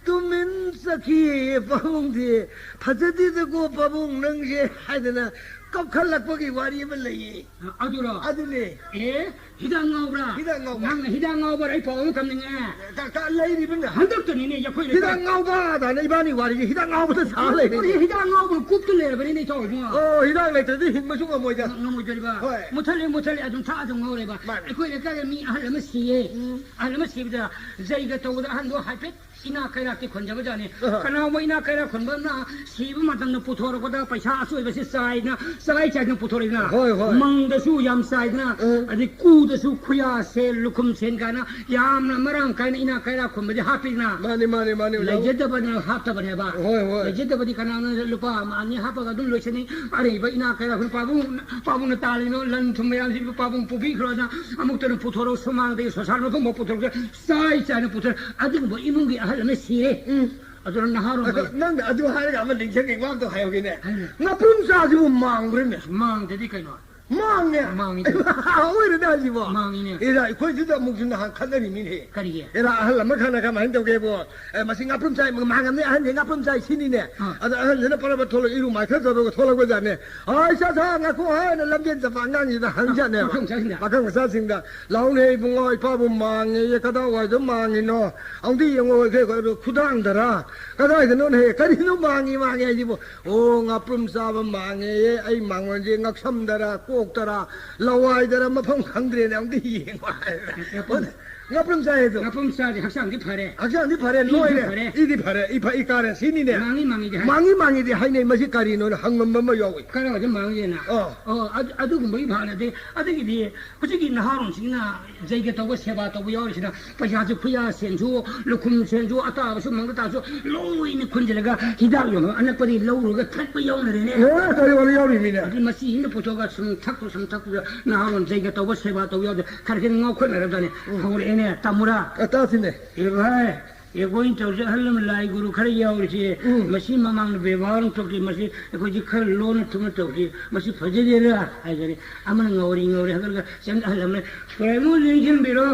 ꯇꯨꯃꯤꯟ ꯆꯠꯈꯤꯌꯦ ꯄꯥꯕꯨꯡꯗꯤ꯫ "ꯐꯖꯗꯦꯗꯀꯣ ꯄꯥꯕꯨꯡ ꯅꯪꯁꯦ" ꯍꯥꯏꯗꯅ ꯀꯞꯈꯠꯂꯛꯄꯒꯤ ꯋꯥꯔꯤ ꯑꯃ ꯂꯩꯌꯦ꯫ ꯑꯗꯨꯔꯣ? ꯑꯗꯨꯅꯦ꯫ ꯑꯦ, ꯍꯤꯗꯥꯛ ꯉꯥꯎꯕ꯭ꯔꯥ? ꯍꯤꯗꯥꯛ ꯉꯥꯎꯕ꯫ ꯅꯪꯅ ꯍꯤꯗꯥꯛ ꯉꯥꯎꯕ꯭ꯔꯥ? ꯑꯩ ꯄꯥꯎ ꯑꯃ ꯇꯝꯅꯤꯡꯉꯦ꯫ ꯗꯥꯛꯇꯔ ꯂꯩꯔꯤꯕꯅ꯫ ꯍꯟꯗꯛꯇꯅꯤꯅꯦ ꯑꯩꯈꯣꯏ ꯂꯩꯀꯥꯏ ꯍꯤꯗꯥꯛ ꯉꯥꯎꯕ ꯇꯥꯅ ꯏꯕꯥꯅꯤ ꯋꯥꯔꯤꯁꯦ ꯍꯤꯗꯥꯛ ꯉꯥꯎꯕꯗ ꯁꯥ ꯂꯩꯔꯦ꯫ ꯍꯤꯗꯥꯛ ꯉꯥꯎꯕ ꯀꯨꯞꯇ ꯂꯩꯔꯕꯅꯤꯅꯦ ꯏꯇꯥꯎ ꯏꯕꯨꯡꯉꯣ꯫ ꯑꯣ, ꯍꯤꯗꯥꯛ ꯂꯩꯇ꯭ꯔꯗꯤ ꯍꯤꯡꯕꯁꯨ ꯉꯝꯃꯣꯏꯗ꯫ ꯉꯝꯃꯣꯏꯗꯣꯔꯤꯕ꯫ ꯍꯣꯏ꯫ ꯃꯨꯊꯠꯂꯦ, ꯃꯨꯊꯠꯂꯦ, ꯑꯗꯨꯝ ꯊꯛ ꯑꯗꯨꯝ ꯉꯥꯎꯔꯦꯕ꯫ ꯃꯥꯅꯦ꯫ ꯑꯩꯈꯣꯏ ꯂꯩꯀꯥꯏꯗ ꯃꯤ ꯑꯍꯜ ꯑꯃ ꯁꯤꯌꯦ꯫ ꯎꯝ꯫ ꯑꯍꯜ ꯑꯃ ꯁꯤꯕꯗ ꯖꯩꯒ ꯇꯧꯕꯗ ꯑꯍꯜꯗꯣ ꯍꯥꯏꯐꯦꯠ ꯏꯅꯥꯛ ꯀꯩꯔꯥꯛꯇꯤ ꯈꯨꯟꯖꯕꯖꯥꯠꯅꯤ꯫ ꯑꯍ꯫ ꯀꯅꯥꯒꯨꯝꯕ ꯏꯅꯥꯛ ꯀꯩꯔꯥꯛ ꯈꯨꯟꯕ ꯑꯃꯅ ꯁꯤꯕ ꯃꯇꯝꯗ ꯄꯨꯊꯣꯔꯛꯄꯗ ꯄꯩꯁꯥ ꯑꯆꯣꯏꯕꯁꯤ ꯆꯥꯏꯗꯅ, ꯆꯥꯏ ꯆꯥꯏꯗꯅ ꯄꯨꯊꯣꯔꯛꯏꯗꯅ꯫ ꯍꯣꯏ, ꯍꯣꯏ꯫ ꯃꯪꯗꯁꯨ ꯌꯥꯝ ꯆꯥꯏꯗꯅ, ꯎꯝ꯫ ꯑꯗꯩ ꯀꯨꯗꯁꯨ ꯈꯨꯌꯥ, ꯁꯦꯜ, ꯂꯨꯈꯨꯝ ꯁꯦꯟ ꯀꯥꯏꯅ ꯌꯥꯝꯅ ꯃꯔꯥꯡ ꯀꯥꯏꯅ ꯏꯅꯥꯛ ꯀꯩꯔꯥꯛ ꯈꯨꯟꯕꯗꯤ ꯍꯥꯞꯄꯤꯗꯅ꯫ ꯃꯥꯅꯤ, ꯃꯥꯅꯤ, ꯃꯥꯅꯤ, ꯃꯥꯅꯤ꯫ ꯂꯩꯖꯗꯕꯅ ꯍꯥꯞꯇꯕꯅꯦꯕ꯫ ꯍꯣꯏ, ꯍꯣꯏ꯫ ꯂꯩꯖꯗꯕꯗꯤ ꯀꯅꯥꯅ ꯂꯨꯄꯥ ꯑꯃ ꯑꯅꯤ ꯍꯥꯞꯄꯒ ꯑꯗꯨꯝ ꯂꯣꯏꯁꯤꯟꯅꯤ꯫ ꯑꯔꯩꯕ ꯏꯅꯥꯛ ꯀꯩꯔꯥꯛ ꯈꯨꯟ ꯄꯥꯕꯨꯡ, ꯄꯥꯕꯨꯡꯅ ꯇꯥꯜꯂꯤꯅꯣ ꯂꯟ ꯊꯨꯝ ꯃꯌꯥꯝꯁꯤ ꯄꯥꯕꯨꯡ ꯄꯨꯕꯤꯈ꯭ꯔꯣꯅ ꯑꯃꯨꯛꯇꯅ ꯄꯨꯊꯣꯔꯛꯑꯣ, ꯁꯨꯃꯥꯡꯗꯒꯤ ꯁꯣꯁꯥꯟ ꯃꯐꯝ ꯐꯥꯎ ꯄꯨꯊꯣꯔꯛꯑꯒ ꯆꯥꯏ ꯆꯥꯏꯅ ꯄꯨꯊꯣꯔꯛꯑꯦ꯫ ꯑꯗꯨꯒꯨꯝꯕ ꯏꯃꯨꯡꯒꯤ ꯑꯍꯜ ꯑꯃ ꯁꯤꯔꯦ꯫ ꯎꯝ꯫ ꯑꯗꯨꯅ ꯅꯍꯥꯔꯣꯟ ꯑꯗꯣ ꯅꯪꯅ ꯑꯗꯨ ꯍꯥꯏꯔꯒ ꯑꯃ ꯅꯤꯡꯁꯤꯡꯉꯤ ꯋꯥ ꯑꯝꯇ ꯍꯥꯏꯍꯧꯒꯦꯅꯦ꯫ ꯍꯥꯏꯌꯨꯅꯦ꯫ ꯉꯥꯄ꯭ꯔꯨꯝ ꯆꯥꯁꯤꯕꯨ ꯃꯥꯡꯕ꯭ꯔꯅꯦ? ꯃꯥꯡꯗꯗꯤ ꯀꯩꯅꯣ? ꯃꯥꯡꯉꯦ꯫ ꯃꯥꯡꯉꯤ ꯀꯩꯅꯣ꯫ ꯑꯣꯏꯔꯅꯦ ꯍꯥꯏꯁꯤꯕꯣ? ꯃꯥꯡꯉꯤꯅꯦ꯫ ꯑꯦꯔꯥ, ꯑꯩꯈꯣꯏꯁꯤꯗ ꯑꯃꯨꯛꯁꯨ ꯅꯍꯥꯟ ꯈꯠꯅꯔꯤꯃꯤꯅꯦ꯫ ꯀꯔꯤꯒꯤ? ꯑꯦꯔꯥ, ꯑꯍꯜ ꯑꯃ ꯈꯔꯅ ꯀꯃꯥꯏꯅ ꯇꯧꯒꯦꯕꯣ? ꯑꯦ, ꯃꯁꯤ ꯉꯥꯄ꯭ꯔꯨꯝ ꯆꯥꯏ ꯃꯥꯡꯉꯝꯅꯦ, ꯑꯍꯟꯁꯦ ꯉꯥꯄ꯭ꯔꯨꯝ ꯆꯥꯏ ꯁꯤꯅꯤꯅꯦ꯫ ꯑꯥ꯫ ꯑꯗ ꯑꯍꯟꯁꯤꯅ ꯄꯔꯕ ꯊꯣꯛꯂꯒ ꯏꯔꯨ ꯃꯥꯏꯊꯖꯕꯒ ꯊꯣꯛꯂꯛꯄꯖꯥꯠꯅꯦ꯫ "ꯍꯣꯏ, ꯁꯥ ꯁꯥ, ꯉꯥꯏꯈꯣ" ꯍꯥꯏꯅ ꯂꯝꯖꯦꯟ ꯆꯠꯄ ꯑꯉꯥꯡꯁꯤꯗ ꯍꯪꯖꯠꯅꯦꯕ꯫ ꯄꯥꯈꯪ ꯃꯆꯥꯁꯤꯡꯗ꯫ ꯄꯥꯈꯪ ꯃꯆꯥꯁꯤꯡꯗ, "ꯂꯥꯎꯅꯦ ꯏꯕꯨꯡꯉꯣ, ꯏꯄꯥꯕꯨ ꯃꯥꯡꯉꯦꯌꯦ, ꯀꯗꯥꯏꯋꯥꯏꯗ ꯃꯥꯡꯉꯤꯅꯣ? ꯑꯃꯨꯛꯇ ꯌꯦꯡꯉꯣ, ꯈꯨꯗꯥꯡꯗꯔ? ꯀꯗꯥꯏꯗꯅꯣꯅꯦ? ꯀꯔꯤꯅꯣ ꯃꯥꯡꯉꯤ, ꯃꯥꯡꯉꯤ ꯍꯥꯏꯁꯤꯕꯨ?" "ꯑꯣ, ꯉꯥꯄ꯭ꯔꯨꯝ ꯆꯥꯕ ꯃꯥꯡꯉꯦꯌꯦ, ꯑꯩ ꯃꯥꯡꯉꯣꯟꯁꯦ ꯉꯛꯁꯝꯗꯔ, ꯀꯣꯛꯇꯔ, ꯂꯋꯥꯏꯗꯔ, ꯃꯐꯝ ꯈꯪꯗ꯭ꯔꯦꯅꯦ, ꯑꯃꯨꯛꯇ ꯌꯦꯡꯉꯣ" ꯍꯥꯏꯔꯒ꯫ ꯉꯥꯄ꯭ꯔꯨꯝ꯫ ꯉꯥꯄ꯭ꯔꯨꯝ ꯆꯥꯏ ꯑꯗꯣ꯫ ꯉꯥꯄ꯭ꯔꯨꯝ ꯆꯥꯗꯤ ꯍꯛꯆꯥꯡꯗꯤ ꯐꯔꯦ꯫ ꯍꯛꯆꯥꯡꯗꯤ ꯐꯔꯦ, ꯏꯗꯤ ꯅꯣꯏꯔꯦ꯫ ꯐꯔꯦ꯫ ꯏꯗꯤ ꯐꯔꯦ, ꯏ ꯐ-, ꯏ ꯀꯥꯔꯦ, ꯁꯤꯅꯤꯅꯦ꯫ ꯃꯥꯡꯉꯤ, ꯃꯥꯡꯉꯤꯗꯤ ꯍꯥꯏ꯫ ꯃꯥꯡꯉꯤ, ꯃꯥꯡꯉꯤꯗꯤ ꯍꯥꯏꯅꯩ, ꯃꯁꯤ ꯀꯔꯤꯅꯣꯅ ꯍꯪꯉꯝꯕ ꯑꯃ ꯌꯥꯎꯏ꯫ ꯀꯔꯥꯏꯋꯥꯏꯗ ꯃꯥꯡꯉꯤꯅ? ꯑꯣ꯫ ꯑꯣ, ꯑꯗꯨ-, ꯑꯗꯨꯒꯨꯝꯕꯒꯤ ꯐꯥꯅꯗꯤ, ꯑꯗꯒꯤꯗꯤ ꯍꯧꯖꯤꯛꯀꯤ ꯅꯍꯥꯔꯣꯟꯁꯤꯡꯅ ꯖꯩꯒ ꯇꯧꯕ, ꯁꯦꯕꯥ ꯇꯧꯕ ꯌꯥꯎꯔꯤꯁꯤꯅ ꯄꯩꯁꯥꯁꯨ, ꯈꯨꯌꯥ ꯁꯦꯟꯁꯨ, ꯂꯨꯈꯨꯝ ꯁꯦꯟꯁꯨ, ꯑꯇꯥꯕꯁꯨ, ꯃꯪꯗ ꯇꯥꯕꯁꯨ ꯂꯣꯏꯅ ꯈꯨꯟꯖꯤꯜꯂꯒ ꯍꯤꯗꯥꯛ ꯌꯣꯟꯕ ꯑꯅꯛꯄꯗꯒꯤ ꯂꯧꯔꯨꯔꯒ ꯊꯛꯄ ꯌꯥꯎꯅꯔꯦꯅꯦ꯫ ꯑꯦ, ꯀꯔꯤ ꯋꯥꯔꯤ ꯌꯥꯎꯔꯤꯃꯤꯅꯦ? ꯑꯗꯨ ꯃꯁꯤꯁꯤꯡꯗ ꯄꯨꯊꯣꯛꯑꯒ ꯁꯨꯝ ꯊꯛꯄ, ꯁꯨꯝ ꯊꯛꯄꯗ ꯅꯍꯥꯔꯣꯟ ꯖꯩꯒ ꯇꯧꯕ, ꯁꯦꯕꯥ ꯇꯧꯕ ꯌꯥꯎꯗꯦ꯫ ꯈꯔ ꯈꯔ ꯉꯥꯎꯈꯠꯅꯔꯕꯖꯥꯠꯅꯤ꯫ ꯎꯝ꯫ ꯍꯧꯔꯛꯑꯦꯅꯦ, ꯇꯥꯃꯨꯔꯥ꯫ ꯑ, ꯇꯥꯁꯤꯅꯦ꯫ ꯑꯦ ꯚꯥꯏ, ꯑꯩꯈꯣꯏꯅ ꯇꯧꯔꯤꯁꯦ ꯑꯍꯜ ꯂꯃꯟ ꯂꯥꯏ ꯒꯨꯔꯨ ꯈꯔ ꯌꯥꯎꯔꯤꯁꯦ, ꯎꯝ꯫ ꯃꯁꯤ ꯃꯃꯥꯡꯗ ꯕꯦꯕꯥꯔ ꯑꯃ ꯊꯣꯛꯈꯤ, ꯃꯁꯤ ꯑꯩꯈꯣꯏꯁꯤ ꯈꯔ ꯂꯣꯟꯅ ꯊꯨꯝꯅ ꯇꯧꯈꯤ, ꯃꯁꯤ ꯐꯖꯗꯦꯗ ꯍꯥꯏꯖꯔꯦ꯫ ꯑꯃꯅ ꯉꯧꯔꯤ ꯉꯧꯔꯤ ꯍꯥꯏꯒꯠꯂꯒ ꯆꯪ-, ꯑꯍꯜ ꯑꯃꯅ, "ꯈ꯭ꯋꯥꯏꯃꯨ ꯂꯦꯡꯁꯤꯟꯕꯤꯔꯣ,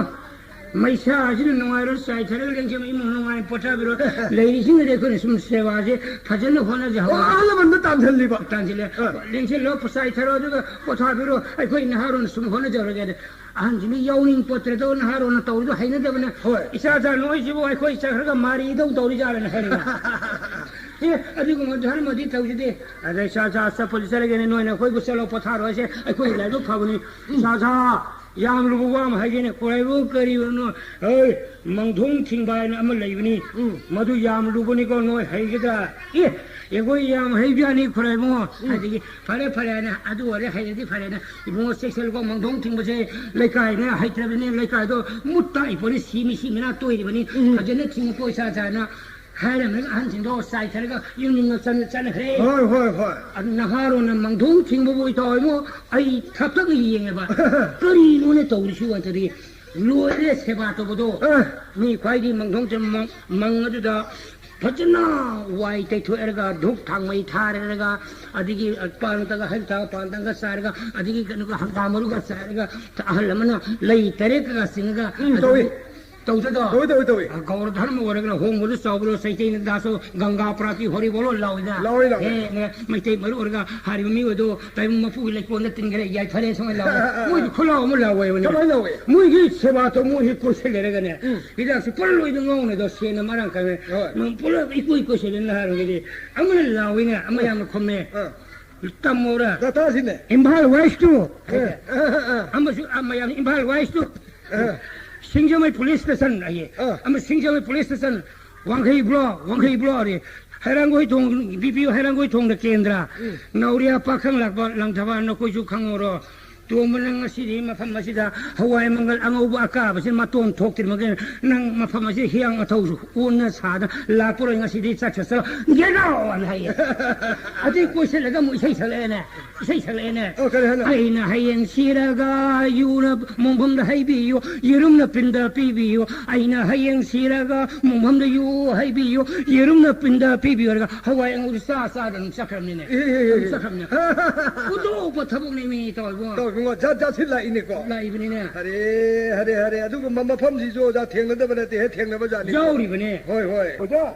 ꯃꯩꯁꯥꯁꯤꯅ ꯅꯨꯡꯉꯥꯏꯔꯣ, ꯆꯥꯏꯊꯔꯒ ꯂꯦꯡꯁꯤꯟꯕ ꯏꯃꯨꯡ ꯅꯨꯡꯉꯥꯏꯅ ꯄꯣꯊꯥꯕꯤꯔꯣ, ꯂꯩꯔꯤꯁꯤꯡ ꯑꯗꯤ ꯑꯩꯈꯣꯏꯅ ꯁꯨꯝ ꯁꯦꯕꯥꯁꯦ ꯐꯖꯅ ꯍꯣꯠꯅꯖꯍꯧꯔꯒ ꯑꯍꯜ ꯂꯃꯟꯗ ꯇꯥꯟꯁꯤꯜꯂꯤꯕ꯫ ꯇꯥꯟꯁꯤꯜꯂꯦ꯫ ꯑ꯫ ꯂꯦꯡꯁꯤꯜꯂꯣ, ꯆꯥꯏꯊꯔꯣ, ꯑꯗꯨꯒ ꯄꯣꯊꯥꯕꯤꯔꯣ, ꯑꯩꯈꯣꯏ ꯅꯍꯥꯔꯣꯟ ꯁꯨꯝ ꯍꯣꯠꯅꯖꯍꯧꯔꯒꯦ"꯫ ꯑꯍꯟꯁꯤꯅ ꯌꯥꯎꯅꯤꯡ ꯄꯣꯠꯇ꯭ꯔꯦꯗꯣ, ꯅꯍꯥꯔꯣꯟꯅ ꯇꯧꯔꯤꯗꯣ ꯍꯩꯅꯗꯕꯅ꯫ ꯍꯣꯏ꯫ "ꯏꯆꯥ ꯆꯥ ꯅꯣꯏꯁꯤꯕꯨ ꯑꯩꯈꯣꯏ ꯆꯠꯈ꯭ꯔꯒ ꯃꯥꯔꯤꯗꯧ ꯇꯧꯔꯤꯖꯥꯠꯂꯅ" ꯍꯥꯏꯔꯒ꯫ "ꯑꯦ, ꯑꯗꯨꯒꯨꯝꯕ ꯙꯔꯃꯗꯤ ꯇꯧꯖꯗꯦ꯫ ꯑꯗ ꯏꯆꯥ ꯆꯥ ꯆꯠꯄꯗꯤ ꯆꯠꯂꯒꯦꯅꯦ, ꯅꯣꯏꯅ ꯑꯩꯈꯣꯏꯕꯨ ꯆꯠꯂꯣ ꯄꯣꯊꯥꯔꯣ ꯍꯥꯏꯁꯦ ꯑꯩꯈꯣꯏꯒꯤ ꯂꯥꯏꯕꯛ ꯐꯕꯅꯤ꯫ ꯏꯆꯥ ꯆꯥ, ꯌꯥꯝ ꯂꯨꯕ ꯋꯥ ꯑꯃ ꯍꯥꯏꯒꯦꯅꯦ, ꯀꯣꯏꯕꯨ ꯀꯔꯤꯕꯅꯣ, ꯍꯣꯏ, ꯃꯪꯗꯣꯡ ꯊꯤꯡꯕ ꯍꯥꯏꯅ ꯑꯃ ꯂꯩꯕꯅꯤ꯫ ꯎꯝ꯫ ꯃꯗꯨ ꯌꯥꯝ ꯂꯨꯕꯅꯤꯀꯣ, ꯅꯣꯏ ꯍꯩꯒꯗ꯭ꯔꯥ?" "ꯑꯦ, ꯑꯩꯈꯣꯏ ꯌꯥꯝ ꯍꯩꯕꯖꯥꯠꯅꯤ ꯈꯨꯔꯥꯏꯕꯨꯡꯉꯣ"꯫ ꯎꯝ꯫ ꯑꯗꯒꯤ "ꯐꯔꯦ, ꯐꯔꯦ" ꯍꯥꯏꯅ, "ꯑꯗꯨ ꯑꯣꯏꯔꯦ, ꯍꯩꯔꯗꯤ ꯐꯔꯦꯅ, ꯏꯕꯨꯡꯉꯣ ꯆꯦꯛꯁꯤꯜꯂꯨꯀꯣ, ꯃꯪꯗꯣꯡ ꯊꯤꯡꯕꯁꯦ ꯂꯩꯀꯥꯏꯅ ꯍꯩꯇ꯭ꯔꯕꯅꯤ, ꯂꯩꯀꯥꯏꯗꯣ ꯃꯨꯠ ꯇꯥꯛꯏ ꯄꯣꯠꯅꯤ, ꯁꯤ ꯃꯤ, ꯁꯤ ꯃꯤꯅꯥ ꯇꯣꯏꯔꯤꯕꯅꯤ, ꯎꯝ꯫ ꯐꯖꯅ ꯊꯤꯡꯉꯨꯀꯣ ꯏꯆꯥ ꯆꯥꯅ" ꯍꯥꯏꯔꯝꯃꯒ ꯑꯍꯟꯁꯤꯡꯗꯣ ꯆꯥꯏꯊꯔꯒ ꯌꯨꯝ ꯌꯨꯝꯗ ꯆꯠꯅ-, ꯆꯠꯅꯈ꯭ꯔꯦ꯫ ꯍꯣꯏ, ꯍꯣꯏ, ꯍꯣꯏ꯫ ꯑꯗꯨ ꯅꯍꯥꯔꯣꯟꯅ ꯃꯪꯗꯣꯡ ꯊꯤꯡꯕꯕꯨ ꯏꯇꯥꯎ ꯏꯕꯨꯡꯉꯣ, ꯑꯩ ꯊꯛꯇꯛꯅ ꯌꯦꯡꯉꯦꯕ꯫ "ꯀꯔꯤꯅꯣꯅꯦ ꯇꯧꯔꯤꯁꯤꯕꯨ?" ꯑꯗꯨꯗꯤ ꯂꯣꯏꯔꯦ ꯁꯦꯕꯥ ꯇꯧꯕꯗꯣ꯫ ꯑ꯫ ꯃꯤ ꯈ꯭ꯋꯥꯏꯗꯒꯤ ꯃꯪꯗꯣꯡ ꯆ-, ꯃꯪ-, ꯃꯪ ꯑꯗꯨꯗ ꯐꯖꯅ ꯋꯥꯏ ꯇꯩꯊꯣꯛꯑꯦꯔꯒ, ꯙꯨꯞ ꯊꯥꯡꯃꯩ ꯊꯥꯔꯦꯔꯒ, ꯑꯗꯒꯤ ꯄꯥꯟ ꯇꯪꯒ, ꯍꯩ ꯊꯥ ꯄꯥꯟ ꯇꯪꯒ ꯆꯥꯏꯔꯒ, ꯑꯗꯒꯤ ꯀꯩꯅꯣꯒ ꯍꯪꯒꯥꯝ ꯃꯔꯨꯒ ꯆꯥꯏꯔꯒ, ꯑꯍꯜ ꯑꯃꯅ ꯂꯩ ꯇꯔꯦꯠꯀꯒ ꯆꯤꯡꯉꯒ ꯎꯝ, ꯑꯗꯨ ꯇꯧꯏ꯫ ꯇꯧꯖꯗꯣ? ꯇꯧꯏ, ꯇꯧꯏ, ꯇꯧꯏ꯫ ꯑ, ꯒꯧꯔ ꯙꯔꯃ ꯑꯣꯏꯔꯒꯅ ꯍꯣꯡꯕꯗꯨ ꯆꯥꯎꯕ꯭ꯔꯣ, ꯆꯩꯇꯩꯅ ꯗꯥꯁꯣ, ꯒꯪꯒꯥ ꯄ꯭ꯔꯥꯇꯤ ꯍꯣꯔꯤ ꯕꯣꯂꯣ ꯂꯥꯎꯏꯗ꯫ ꯂꯥꯎꯏ, ꯂꯥꯎꯏ꯫ ꯑꯦ, ꯃꯩꯇꯩ ꯃꯔꯨ ꯑꯣꯏꯔꯒ ꯍꯥꯏꯔꯤꯕ ꯃꯤ ꯑꯗꯨ ꯇꯥꯏꯕꯪ ꯃꯄꯨꯒꯤ ꯂꯩꯀꯣꯜꯗ ꯇꯤꯟꯈꯔꯦ, ꯌꯥꯏꯐꯔꯦ, ꯁꯨꯃꯥꯏꯅ ꯂꯥꯎꯏ꯫ ꯑ, ꯑ, ꯑ꯫ ꯃꯣꯏꯗꯤ ꯈꯨꯂꯥꯎ ꯑꯃ ꯂꯥꯎꯋꯦꯕꯅꯦ꯫ ꯀꯃꯥꯏꯅ ꯂꯥꯎꯋꯦ? ꯃꯣꯏꯒꯤ ꯁꯦꯕꯥꯗꯣ ꯃꯣꯏ ꯍꯦꯛ ꯀꯣꯏꯁꯤꯜꯂꯦꯔꯒꯅꯦ, ꯎꯝ꯫ ꯍꯤꯗꯥꯛꯁꯦ ꯄꯨꯔꯥ ꯂꯣꯏꯗ ꯉꯥꯎꯅꯗꯣ, ꯁꯦꯟꯅ ꯃꯔꯥꯡ ꯀꯥꯏꯅ꯫ ꯍꯣꯏ꯫ ꯃꯣꯏ ꯄꯨꯂꯞ ꯏꯀꯣꯏ ꯀꯣꯏꯁꯤꯜꯂꯦ ꯅꯍꯥꯔꯣꯜꯒꯤꯗꯤ꯫ ꯑꯃꯅ ꯂꯥꯎꯏꯅꯦ, ꯑꯃ ꯌꯥꯝꯅ ꯈꯨꯝꯃꯦ꯫ ꯑ꯫ ꯇꯝꯃꯣꯔ? ꯇꯥ-, ꯇꯥꯁꯤꯅꯦ꯫ ꯏꯝꯐꯥꯜ ꯋꯦꯁꯇꯨ꯫ ꯑ, ꯑ, ꯑ, ꯑ꯫ ꯑꯃꯁꯨ, ꯑꯃ ꯌꯥꯝ, ꯏꯝꯐꯥꯜ ꯋꯦꯁꯇꯨ꯫ ꯑ꯫ ꯁꯤꯡꯖꯃꯩ ꯄꯨꯂꯤꯁ ꯁ꯭ꯇꯦꯁꯟ ꯍꯥꯏꯌꯦ꯫ ꯑ꯫ ꯑꯃ ꯁꯤꯡꯖꯃꯩ ꯄꯨꯂꯤꯁ ꯁ꯭ꯇꯦꯁꯟ, ꯋꯥꯡꯈꯩ ꯕ꯭ꯂꯣꯛ, ꯋꯥꯡꯈꯩ ꯕ꯭ꯂꯣꯛ ꯍꯥꯏꯌꯦ꯫ ꯍꯩꯔꯥꯡꯒꯣꯏ ꯊꯣꯡ, ꯕꯤ ꯄꯤ ꯑꯣ ꯍꯩꯔꯥꯡꯒꯣꯏ ꯊꯣꯡꯗ ꯀꯦꯟꯗ꯭ꯔ꯫ ꯎꯝ꯫ ꯅꯥꯎꯔꯤꯌꯥ ꯄꯥꯈꯪ ꯂꯥꯛꯄ ꯂꯪꯊꯕꯥꯜ ꯅꯈꯣꯏꯁꯨ ꯈꯪꯉꯧꯔꯣ꯫ "ꯇꯣꯝꯕ, ꯅꯪ ꯉꯁꯤꯗꯤ ꯃꯐꯝ ꯑꯁꯤꯗ ꯍꯋꯥꯏ ꯃꯪꯒꯜ ꯑꯉꯧꯕ ꯑꯀꯥꯕꯁꯤ ꯃꯇꯣꯟ ꯊꯣꯛꯇ꯭ꯔꯤꯕꯒꯤ ꯅꯪ ꯃꯐꯝ ꯑꯁꯤ ꯍꯤꯌꯥꯡ ꯑꯊꯧꯁꯨ ꯑꯣꯟꯅ ꯁꯥꯗꯅ ꯂꯥꯛꯄꯔꯣꯏ, ꯉꯁꯤꯗꯤ ꯆꯠꯈ꯭ꯔ ꯆꯠꯂꯣ, get out!" ꯑꯅ ꯍꯥꯏꯌꯦ꯫ ꯑꯗꯩ ꯀꯣꯏꯁꯤꯜꯂꯒ ꯑꯃꯨꯛ ꯏꯁꯩ ꯁꯛꯂꯛꯑꯦꯅꯦ꯫ ꯏꯁꯩ ꯁꯛꯂꯛꯑꯦꯅꯦ꯫ ꯑꯣ, ꯀꯔꯤ ꯍꯥꯏꯅꯣ? "ꯑꯩꯅ ꯍꯌꯦꯡ ꯁꯤꯔꯒ ꯌꯨꯅ ꯃꯣꯡꯐꯝꯗ ꯍꯩꯕꯤꯌꯨ, ꯌꯦꯔꯨꯝꯅ ꯄꯤꯟꯗ ꯄꯤꯕꯤꯌꯨ꯫ ꯑꯩꯅ ꯍꯌꯦꯡ ꯁꯤꯔꯒ ꯃꯣꯡꯐꯝꯗ ꯌꯨ ꯍꯩꯕꯤꯌꯨ, ꯌꯦꯔꯨꯝꯅ ꯄꯤꯟꯗ ꯄꯤꯕꯤꯌꯨ" ꯍꯥꯏꯔꯒ ꯍꯋꯥꯏ ꯑꯉꯧꯕ ꯆꯥ ꯆꯥꯗꯅ ꯑꯗꯨꯝ ꯆꯠꯈ꯭ꯔꯕꯅꯤꯅꯦ꯫ ꯑꯦ, ꯑꯦ, ꯑꯦ, ꯑꯗꯨꯝ ꯑꯦ꯫ ꯆꯠꯈ꯭ꯔꯕꯅꯦ꯫ ꯎꯗꯧꯕ ꯊꯕꯛꯅꯦ ꯃꯤ ꯇꯧꯔꯤꯕꯣ꯫ ꯇꯧ, ꯏꯕꯨꯡꯉꯣ, ꯖꯥꯠ ꯖꯥꯠ ꯁꯤ ꯂꯥꯛꯏꯅꯦꯀꯣ꯫ ꯂꯥꯛꯏꯕꯅꯤꯅꯦ꯫ ꯍꯔꯦ, ꯍꯔꯦ, ꯍꯔꯦ꯫ ꯑꯗꯨꯒꯨꯝꯕ ꯃꯐꯝꯁꯤꯁꯨ ꯑꯣꯖꯥ ꯊꯦꯡꯅꯗꯕ ꯅꯠꯇꯦ, ꯍꯦꯛ ꯊꯦꯡꯅꯕ ꯖꯥꯠꯅꯤ꯫ ꯌꯥꯎꯔꯤꯕꯅꯦ꯫ ꯍꯣꯏ, ꯍꯣꯏ꯫ ꯑꯣꯖꯥ,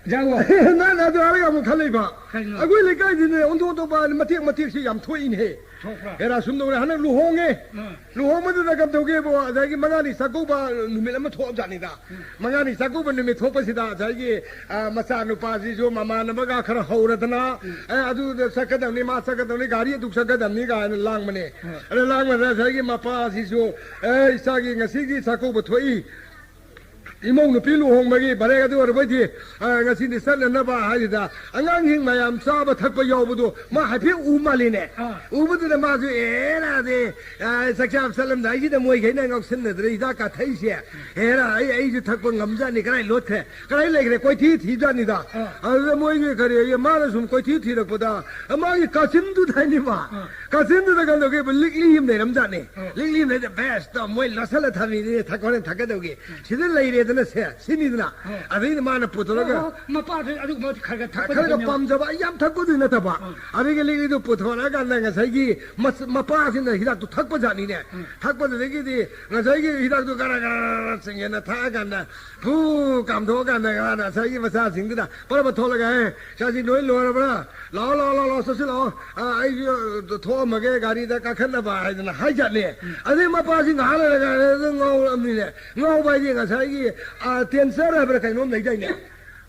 ꯌꯥꯎꯋꯣ꯫ ꯅꯪ ꯑꯗꯨ ꯍꯥꯏꯔꯒ ꯑꯃꯨꯛ ꯈꯜꯂꯛꯏꯕ꯫ ꯀꯩꯅꯣ? ꯑꯩꯈꯣꯏ ꯂꯩꯀꯥꯏꯁꯤꯅꯦ, ꯑꯣꯟꯊꯣꯛ ꯑꯣꯟꯊꯣꯛꯄ ꯃꯇꯦꯛ ꯃꯇꯦꯛꯁꯤ ꯌꯥꯝ ꯊꯣꯛꯏꯅꯦꯍꯦ꯫ ꯊꯣꯛꯄ꯭ꯔꯥ? ꯍꯦꯔꯥ, ꯁꯨꯝ ꯇꯧꯔꯦ꯫ ꯍꯟꯗꯛ ꯂꯨꯍꯣꯡꯉꯦ꯫ ꯎꯝ꯫ ꯂꯨꯍꯣꯡꯕꯗꯨꯗ ꯀꯝꯗꯧꯒꯦꯕꯣ, ꯑꯗꯒꯤ ꯃꯉꯥꯅꯤ ꯆꯥꯛꯀꯧꯕ ꯅꯨꯃꯤꯠ ꯑꯃ ꯊꯣꯛꯑꯕꯖꯥꯠꯅꯤꯗ꯫ ꯎꯝ꯫ ꯃꯉꯥꯅꯤ ꯆꯥꯛꯀꯧꯕ ꯅꯨꯃꯤꯠ ꯊꯣꯛꯄꯁꯤꯗ ꯉꯁꯥꯏꯒꯤ, ꯑ, ꯃꯆꯥꯅꯨꯄꯥꯁꯤꯁꯨ ꯃꯃꯥꯟꯅꯕꯒ ꯈꯔ ꯍꯧꯔꯗꯅ, ꯎꯝ꯫ "ꯑꯦ, ꯑꯗꯨꯗ ꯆꯠꯀꯗꯕꯅꯤ, ꯃꯥ ꯆꯠꯀꯗꯕꯅꯤ, ꯒꯥꯔꯤ ꯑꯗꯨꯛ ꯆꯠꯀꯗꯕꯅꯤ" ꯀꯥꯏꯅ ꯂꯥꯡꯕꯅꯦ꯫ ꯍꯣꯏ꯫ ꯑꯗ ꯂꯥꯡꯕꯗ ꯉꯁꯥꯏꯒꯤ ꯃꯄꯥꯁꯤꯁꯨ, "ꯑꯦ, ꯏꯆꯥꯒꯤ ꯉꯁꯤꯒꯤ ꯆꯥꯛꯀꯧꯕ ꯊꯣꯛꯏ, ꯏꯃꯧ ꯅꯨꯄꯤ ꯂꯨꯍꯣꯡꯕꯒꯤ ꯕꯥꯔꯦꯛ ꯑꯗꯨ ꯑꯣꯏꯔꯕꯣꯏꯗꯤ, ꯑ, ꯉꯁꯤꯗꯤ ꯆꯠꯅꯅꯕ" ꯍꯥꯏꯁꯤꯗ, ꯑꯉꯥꯡꯁꯤꯡ ꯃꯌꯥꯝ ꯆꯥꯕ ꯊꯛꯄ ꯌꯥꯎꯕꯗꯣ ꯃꯥ ꯍꯥꯏꯐꯦꯠ ꯎ ꯃꯥꯜꯂꯤꯅꯦ꯫ ꯑꯥ꯫ ꯎꯕꯗꯨꯗ ꯃꯥꯁꯨ, "ꯑꯦ, ꯔꯥꯗꯦ, ꯑ, ꯆꯥꯛꯆꯥ ꯆꯠꯂꯝꯗꯥꯏꯁꯤꯗ ꯃꯣꯏꯈꯩꯅ ꯉꯥꯎꯁꯟꯅꯗ꯭ꯔꯦ ꯍꯤꯗꯥꯛ ꯀꯥꯊꯛꯏꯁꯦ꯫ ꯑꯦꯔꯥ, ꯑꯩ, ꯑꯩꯁꯨ ꯊꯛꯄ ꯉꯝꯖꯥꯠꯅꯤ, ꯀꯗꯥꯏ ꯂꯣꯠꯈ꯭ꯔꯦ? ꯀꯗꯥꯏ ꯂꯩꯈ꯭ꯔꯦ?" ꯀꯣꯏꯊꯤ ꯊꯤꯖꯥꯠꯅꯤꯗ꯫ ꯑꯥ꯫ ꯑꯗꯨꯗ ꯃꯣꯏꯒꯤ ꯀꯔꯤ, ꯃꯥꯅ ꯁꯨꯝ ꯀꯣꯏꯊꯤ ꯊꯤꯔꯛꯄꯗ, ꯃꯥꯒꯤ ꯀꯥꯆꯤꯟꯗꯨꯗ ꯍꯥꯏꯅꯤꯕ꯫ ꯑꯥ꯫ ꯀꯥꯆꯤꯟꯗꯨꯗ ꯀꯩꯅꯣꯒꯤ ꯂꯤꯛꯂꯤ ꯑꯃ ꯂꯩꯔꯝꯖꯥꯠꯅꯤ꯫ ꯑꯥ꯫ ꯂꯤꯛꯂꯤ ꯑꯃ ꯂꯩꯔ ꯕꯦꯁꯇꯣ ꯃꯣꯏ ꯂꯣꯠꯁꯜꯂ ꯊꯝꯃꯤꯅꯦ, ꯊꯛ-, ꯍꯣꯔꯦꯟ ꯊꯛꯀꯗꯧꯒꯤ꯫ ꯁꯤꯗ ꯂꯩꯔꯦꯗꯅ ꯁꯦ, ꯁꯤꯅꯤꯗꯅ꯫ ꯑꯥ꯫ ꯑꯗꯩꯗ ꯃꯥꯅ ꯄꯨꯊꯣꯔꯒ ꯑꯣ, ꯃꯄꯥꯁꯨ ꯑꯗꯨꯒꯨꯝꯕ ꯈꯔ ꯈꯔ ꯊꯛꯄ ꯈꯔꯒ ꯅꯠꯇꯕꯅꯦꯕ꯫ ꯄꯥꯝꯖꯕ, ꯑꯩ ꯌꯥꯝ ꯊꯛꯄꯗꯨ ꯅꯠꯇꯕ꯫ ꯑꯥ꯫ ꯑꯗꯒꯤ ꯂꯤꯛꯂꯤꯗꯨ ꯄꯨꯊꯣꯔꯛꯑꯀꯥꯟꯗ ꯉꯁꯥꯏꯒꯤ ꯃꯆ-, ꯃꯄꯥꯁꯤꯅ ꯍꯤꯗꯥꯛꯇꯨ ꯊꯛꯄ ꯖꯥꯠꯅꯤꯅꯦ꯫ ꯎꯝ꯫ ꯊꯛꯄꯗꯨꯗꯒꯤꯗꯤ ꯉꯁꯥꯏꯒꯤ ꯍꯤꯗꯥꯛꯇꯨ ꯒꯔ ꯒꯔ ꯒꯔ ꯆꯤꯡꯉꯦꯅ ꯊꯛꯑꯀꯥꯟꯗ, ꯐꯨ ꯀꯥꯝꯊꯣꯛꯑꯀꯥꯟꯗ ꯃꯥꯅ ꯉꯁꯥꯏꯒꯤ ꯃꯆꯥꯁꯤꯡꯗꯨꯗ ꯄꯔꯞ ꯊꯣꯛꯂꯒ, "ꯑꯦ, ꯏꯆꯥꯁꯤ ꯂꯣꯏ ꯂꯣꯏꯔꯕ꯭ꯔꯥ? ꯂꯥꯛꯑꯣ, ꯂꯥꯛꯑꯣ, ꯂꯥꯛꯑꯣ, ꯂꯥꯛꯑꯣ, ꯆꯠꯁꯤ ꯂꯥꯛꯑꯣ꯫ ꯑ, ꯑꯩꯁꯨ ꯊꯣꯛꯑꯝꯃꯒꯦ ꯒꯥꯔꯤꯗ ꯀꯥꯈꯠꯅꯕ" ꯍꯥꯏꯗꯅ ꯍꯥꯏꯖꯥꯠꯅꯦ꯫ ꯎꯝ꯫ ꯑꯗꯩ ꯃꯄꯥꯁꯤ ꯉꯥꯏꯍꯥꯛ ꯂꯩꯔꯒ ꯑꯗꯨꯝ ꯉꯥꯎꯔꯛꯑꯕꯅꯤꯅꯦ꯫ ꯉꯥꯎꯕ ꯍꯥꯏꯗꯤ ꯉꯁꯥꯏꯒꯤ, ꯑ, ꯇꯦꯟꯁꯔ ꯍꯥꯏꯕ꯭ꯔꯥ ꯀꯩꯅꯣꯝ ꯂꯩꯗꯥꯏꯅꯦ?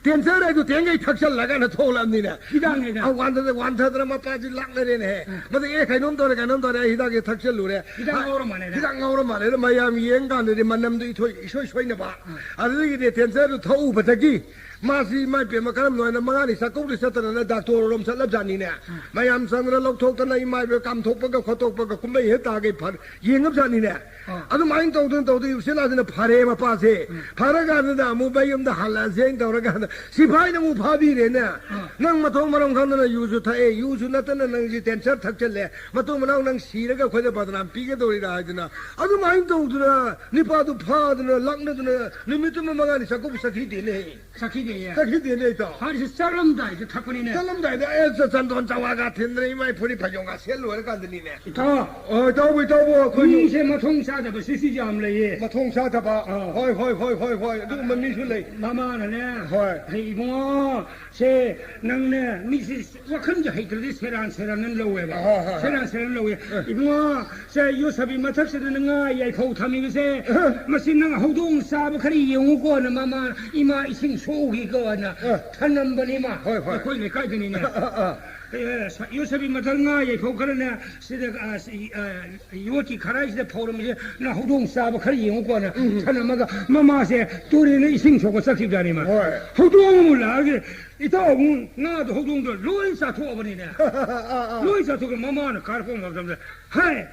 ꯇꯦꯟꯁꯔ ꯍꯥꯏꯗꯨ ꯇꯦꯡꯒꯩ ꯊꯛꯆꯜꯂꯒꯅ ꯊꯣꯛꯂꯛꯑꯕꯅꯤꯅꯦ꯫ ꯍꯤꯗꯥꯛꯅꯦꯅ꯫ ꯑ, ꯋꯥꯟꯊꯗ-, ꯋꯥꯟꯊꯗꯅ ꯃꯄꯥꯁꯤ ꯂꯥꯛꯅꯔꯦꯅꯦꯍꯦ꯫ ꯎꯝ꯫ ꯃꯗꯨ, "ꯑꯦ, ꯀꯩꯅꯣꯝ ꯇꯧꯔꯦ, ꯀꯩꯅꯣꯝ ꯇꯧꯔꯦ, ꯑꯩ ꯍꯤꯗꯥꯛꯁꯦ ꯊꯛꯆꯜꯂꯨꯔꯦ"꯫ ꯍꯤꯗꯥꯛ ꯉꯥꯎꯔ ꯃꯥꯜꯂꯦꯅꯦ꯫ ꯍꯤꯗꯥꯛ ꯉꯥꯎꯔ ꯃꯥꯜꯂꯦ꯫ ꯑꯗ ꯃꯌꯥꯝ ꯌꯦꯡ ꯀꯥꯟꯗꯗꯤ ꯃꯅꯝꯗꯨ ꯏꯊꯣꯏ-, ꯏꯁꯣꯏ ꯁꯣꯏꯅꯕ꯫ ꯎꯝ꯫ ꯑꯗꯨꯗꯒꯤꯗꯤ ꯇꯦꯟꯁꯔꯗꯨ ꯊꯛꯎꯕꯗꯒꯤ ꯃꯥꯁꯤ ꯏꯃꯥ ꯏꯄꯦꯝꯃ ꯀꯔꯝꯅꯣ ꯍꯥꯏꯅ ꯃꯉꯥꯅꯤ ꯆꯥꯛꯀꯧꯕꯗ ꯆꯠꯇꯅ ꯗꯥꯛꯇꯣꯔ ꯔꯣꯝ ꯆꯠꯂꯕꯖꯥꯠꯅꯤꯅꯦ꯫ ꯃꯌꯥꯝ ꯆꯪꯗꯅ ꯂꯧꯊꯣꯛꯇꯅ ꯏꯃꯥ ꯏꯕꯦꯝꯃ ꯀꯥꯝꯊꯣꯛꯄꯒ ꯈꯣꯠꯇꯣꯛꯄꯒ ꯀꯨꯝꯍꯩ ꯍꯦꯛ ꯇꯥꯒꯩ ꯐ-, ꯌꯦꯡꯉꯕꯖꯥꯠꯅꯤꯅꯦ꯫ ꯑꯥ꯫ ꯑꯗꯨꯃꯥꯏꯅ ꯇꯧꯗꯅ ꯇꯧꯗꯅ ꯎꯆꯤꯟ ꯅꯥꯆꯤꯟꯅ ꯐꯔꯦ ꯃꯄꯥꯁꯦ꯫ ꯎꯝ꯫ ꯐꯔꯀꯥꯟꯗꯨꯗ ꯑꯃꯨꯛ ꯃꯌꯨꯝꯗ ꯍꯜꯂꯛꯑꯁꯦꯅ ꯇꯧꯔꯀꯥꯟꯗ ꯁꯤꯐꯥꯏꯅ ꯑꯃꯨꯛ ꯐꯥꯕꯤꯔꯦꯅꯦ꯫ ꯑꯥ꯫ "ꯅꯪ ꯃꯊꯣꯡ ꯃꯔꯝ ꯈꯪꯗꯅ ꯌꯨꯁꯨ ꯊꯛꯑꯦ, ꯌꯨꯁꯨ ꯅꯠꯇꯅ ꯅꯪꯁꯤ ꯇꯦꯟꯁꯔ ꯊꯛꯆꯜꯂꯦ, ꯃꯇꯨꯡ ꯃꯅꯥꯎ ꯅꯪ ꯁꯤꯔꯒ ꯑꯩꯈꯣꯏꯗ ꯕꯗꯅꯥꯝ ꯄꯤꯒꯗꯧꯔꯤꯔꯥ?" ꯍꯥꯏꯗꯅ ꯑꯗꯨꯃꯥꯏꯅ ꯇꯧꯗꯅ ꯅꯤꯄꯥꯗꯨ ꯐꯥꯗꯅ ꯂꯥꯛꯅꯗꯅ ꯅꯨꯃꯤꯠꯇꯨꯃ ꯃꯉꯥꯅꯤ ꯆꯥꯛꯀꯧꯕ ꯆꯠꯈꯤꯗꯦꯅꯦ꯫ ꯆꯠꯈꯤꯗꯦꯌꯦ꯫ ꯆꯠꯈꯤꯗꯦꯅꯦ, ꯏꯇꯥꯎ꯫ ꯍꯥꯏꯔꯤꯁꯦ ꯆꯠꯂꯝꯗꯥꯏꯗ ꯊꯛꯄꯅꯤꯅꯦ꯫ ꯆꯠꯂꯝꯗꯥꯏꯗ, ꯑꯦ, ꯆ-, ꯆꯟꯗꯣꯟ ꯆꯋꯥꯒ ꯊꯤꯟꯗꯅ ꯏꯃꯥꯏ ꯐꯨꯔꯤꯠ ꯐꯩꯖꯣꯝꯒ ꯁꯦꯠ ꯂꯣꯏꯔꯀꯥꯟꯗꯅꯤꯅꯦ꯫ ꯏꯇꯥꯎ꯫ ꯑꯣ, ꯏꯇꯥꯎꯕꯨ, ꯏꯇꯥꯎꯕꯨ, ꯑꯩꯈꯣꯏꯕꯨ꯫ ꯃꯤꯁꯦ ꯃꯊꯣꯡ ꯆꯥꯗꯕ ꯁꯤꯁꯨ ꯌꯥꯝ ꯂꯩꯌꯦ꯫ ꯃꯊꯣꯡ ꯆꯥꯗꯕ꯫ ꯑꯥ꯫ ꯍꯣꯏ, ꯍꯣꯏ, ꯍꯣꯏ, ꯍꯣꯏ, ꯍꯣꯏ꯫ ꯑꯗꯨꯒꯨꯝꯕ ꯃꯤꯁꯨ ꯂꯩ꯫ ꯃꯃꯥꯅꯅꯦ꯫ ꯍꯣꯏ꯫ "ꯍꯩ ꯏꯕꯨꯡꯉꯣ, ꯁꯦ ꯅꯪꯅꯦ, ꯃꯤꯁꯦ ꯋꯥꯈꯜꯁꯦ ꯍꯩꯇ꯭ꯔꯗꯤ ꯁꯦꯔꯥꯟ ꯁꯦꯔꯥꯟꯅ ꯂꯧꯋꯦꯕ꯫ ꯑꯍꯣꯏ, ꯍꯣꯏ, ꯍꯣꯏ꯫ ꯁꯦꯔꯥꯟ ꯁꯦꯔꯥꯟ ꯂꯧꯋꯦ꯫ ꯑꯦ꯫ ꯏꯕꯨꯡꯉꯣ, ꯁꯦ ꯌꯣꯠꯁꯕꯤ ꯃꯊꯛꯁꯤꯗ ꯉꯥ ꯌꯥꯏꯐꯧ ꯊꯝꯃꯤꯕꯁꯦ, ꯑꯍ꯫ ꯃꯁꯤ ꯅꯪ ꯍꯧꯗꯣꯡ ꯆꯥꯕ ꯈꯔ ꯌꯦꯡꯉꯨꯀꯣꯅ ꯃꯃꯥ, ꯏꯃꯥ ꯏꯁꯤꯡ ꯁꯣꯛꯎꯈꯤꯀꯣꯅ ꯑ꯫ ꯊꯅꯝꯕꯅꯤ ꯃꯥ꯫ ꯍꯣꯏ, ꯍꯣꯏ꯫ ꯑꯩꯈꯣꯏ ꯂꯩꯀꯥꯏꯗꯅꯤꯅꯦ꯫ ꯑ, ꯑ, ꯑ꯫ ꯑꯦ, ꯁ-, ꯌꯣꯠꯁꯕꯤ ꯃꯊꯛ ꯉꯥ ꯌꯥꯏꯐꯧ ꯈꯔꯅꯦ, ꯁꯤꯗ, ꯑ, ꯁꯤ, ꯑ, ꯌꯣꯠꯀꯤ ꯈꯔꯥꯏꯁꯤꯗ ꯐꯧꯔꯝꯃꯤꯁꯦ ꯅꯪ ꯍꯧꯗꯣꯡ ꯆꯥꯕ ꯈꯔ ꯌꯦꯡꯉꯨꯀꯣꯅ ꯎꯝ꯫ ꯊꯅꯝꯃꯒ ꯃꯃꯥꯁꯦ ꯇꯨꯔꯦꯟꯗ ꯏꯁꯤꯡ ꯁꯣꯛꯄ ꯆꯠꯈꯤꯕꯖꯥꯠꯅꯤ ꯃꯥ꯫ ꯍꯣꯏ꯫ ꯍꯧꯗꯣꯡ ꯑꯃꯨꯛ ꯂꯥꯛꯑꯒ ꯏꯇꯥꯎ ꯑꯃꯨꯛ ꯉꯥꯗꯣ ꯍꯧꯗꯣꯡꯗꯣ ꯂꯣꯏ ꯆꯥꯊꯣꯛꯑꯕꯅꯤꯅꯦ꯫ ꯑ, ꯑ, ꯑ꯫ ꯂꯣꯏ ꯆꯥꯊꯣꯛꯑꯒ ꯃꯃꯥꯅ ꯀꯥꯔꯛꯄ ꯃꯇꯝꯗ, "ꯍꯥꯏ,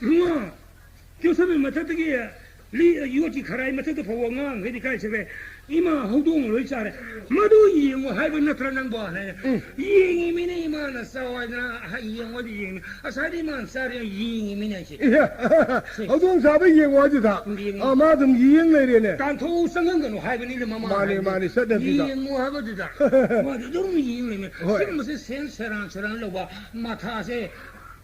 ꯏꯕꯨꯡꯉꯣ, ꯌꯣꯠꯁꯕꯤ ꯃꯊꯛꯇꯒꯤ ꯂꯤ-, ꯌꯣꯠꯀꯤ ꯈꯔꯥꯏ ꯃꯊꯛꯇ ꯐꯧꯕ ꯉꯥ ꯃꯈꯩꯗꯤ ꯀꯥꯏ ꯆꯠꯈ꯭ꯔꯦ? ꯏꯃꯥ ꯍꯧꯗꯣꯡꯅ ꯂꯣꯏ ꯆꯥꯔꯦ꯫ ꯃꯗꯨ ꯌꯦꯡꯉꯨ ꯍꯥꯏꯕ ꯅꯠꯇ꯭ꯔꯥ ꯅꯪꯕꯣ?" ꯍꯥꯏꯅ꯫ ꯎꯝ꯫ "ꯌꯦꯡꯉꯤꯃꯤꯅꯦ ꯏꯃꯥꯅ ꯆꯥꯎ ꯍꯥꯏꯗꯅ, ꯑꯍ, ꯌꯦꯡꯉꯣꯗꯤ ꯌꯦꯡꯉꯤ꯫ ꯉꯁꯥꯏꯗꯤ ꯏꯃꯥꯅ ꯆꯥꯔꯦ, ꯌꯦꯡꯉꯤꯃꯤꯅꯦ ꯑꯩꯁꯦ"꯫ ꯏꯍꯦ, ꯁꯤ꯫ ꯍꯧꯗꯣꯡ ꯆꯥꯕ ꯌꯦꯡꯉꯣ ꯍꯥꯏꯗꯨꯗ? ꯌꯦꯡꯉꯤ꯫ ꯑꯥ, ꯃꯥ ꯑꯗꯨꯝ ꯌꯦꯡ ꯂꯩꯔꯦꯅꯦ꯫ ꯇꯥꯟꯊꯣꯛꯎ ꯆꯪꯍꯟꯒꯅꯨ ꯍꯥꯏꯕꯅꯤꯅꯦ ꯃꯃꯥ ꯃꯥꯅꯦ, ꯍꯥꯏꯕꯗꯤ꯫ ꯃꯥꯅꯦ, ꯆꯠꯅꯕꯤꯗ꯫ ꯌꯦꯡꯉꯨ ꯍꯥꯏꯕꯗꯨꯗ꯫ ꯃꯥꯗꯤ ꯑꯗꯨꯝ ꯌꯦꯡ ꯂꯩꯔꯝꯃꯦ꯫ ꯍꯣꯏ꯫ ꯁꯤꯒꯨꯝꯕꯁꯦ ꯁꯦꯟ ꯁꯦꯔꯥꯟ ꯁꯦꯔꯥꯟ ꯂꯧꯕ, ꯃꯊꯥꯁꯦ,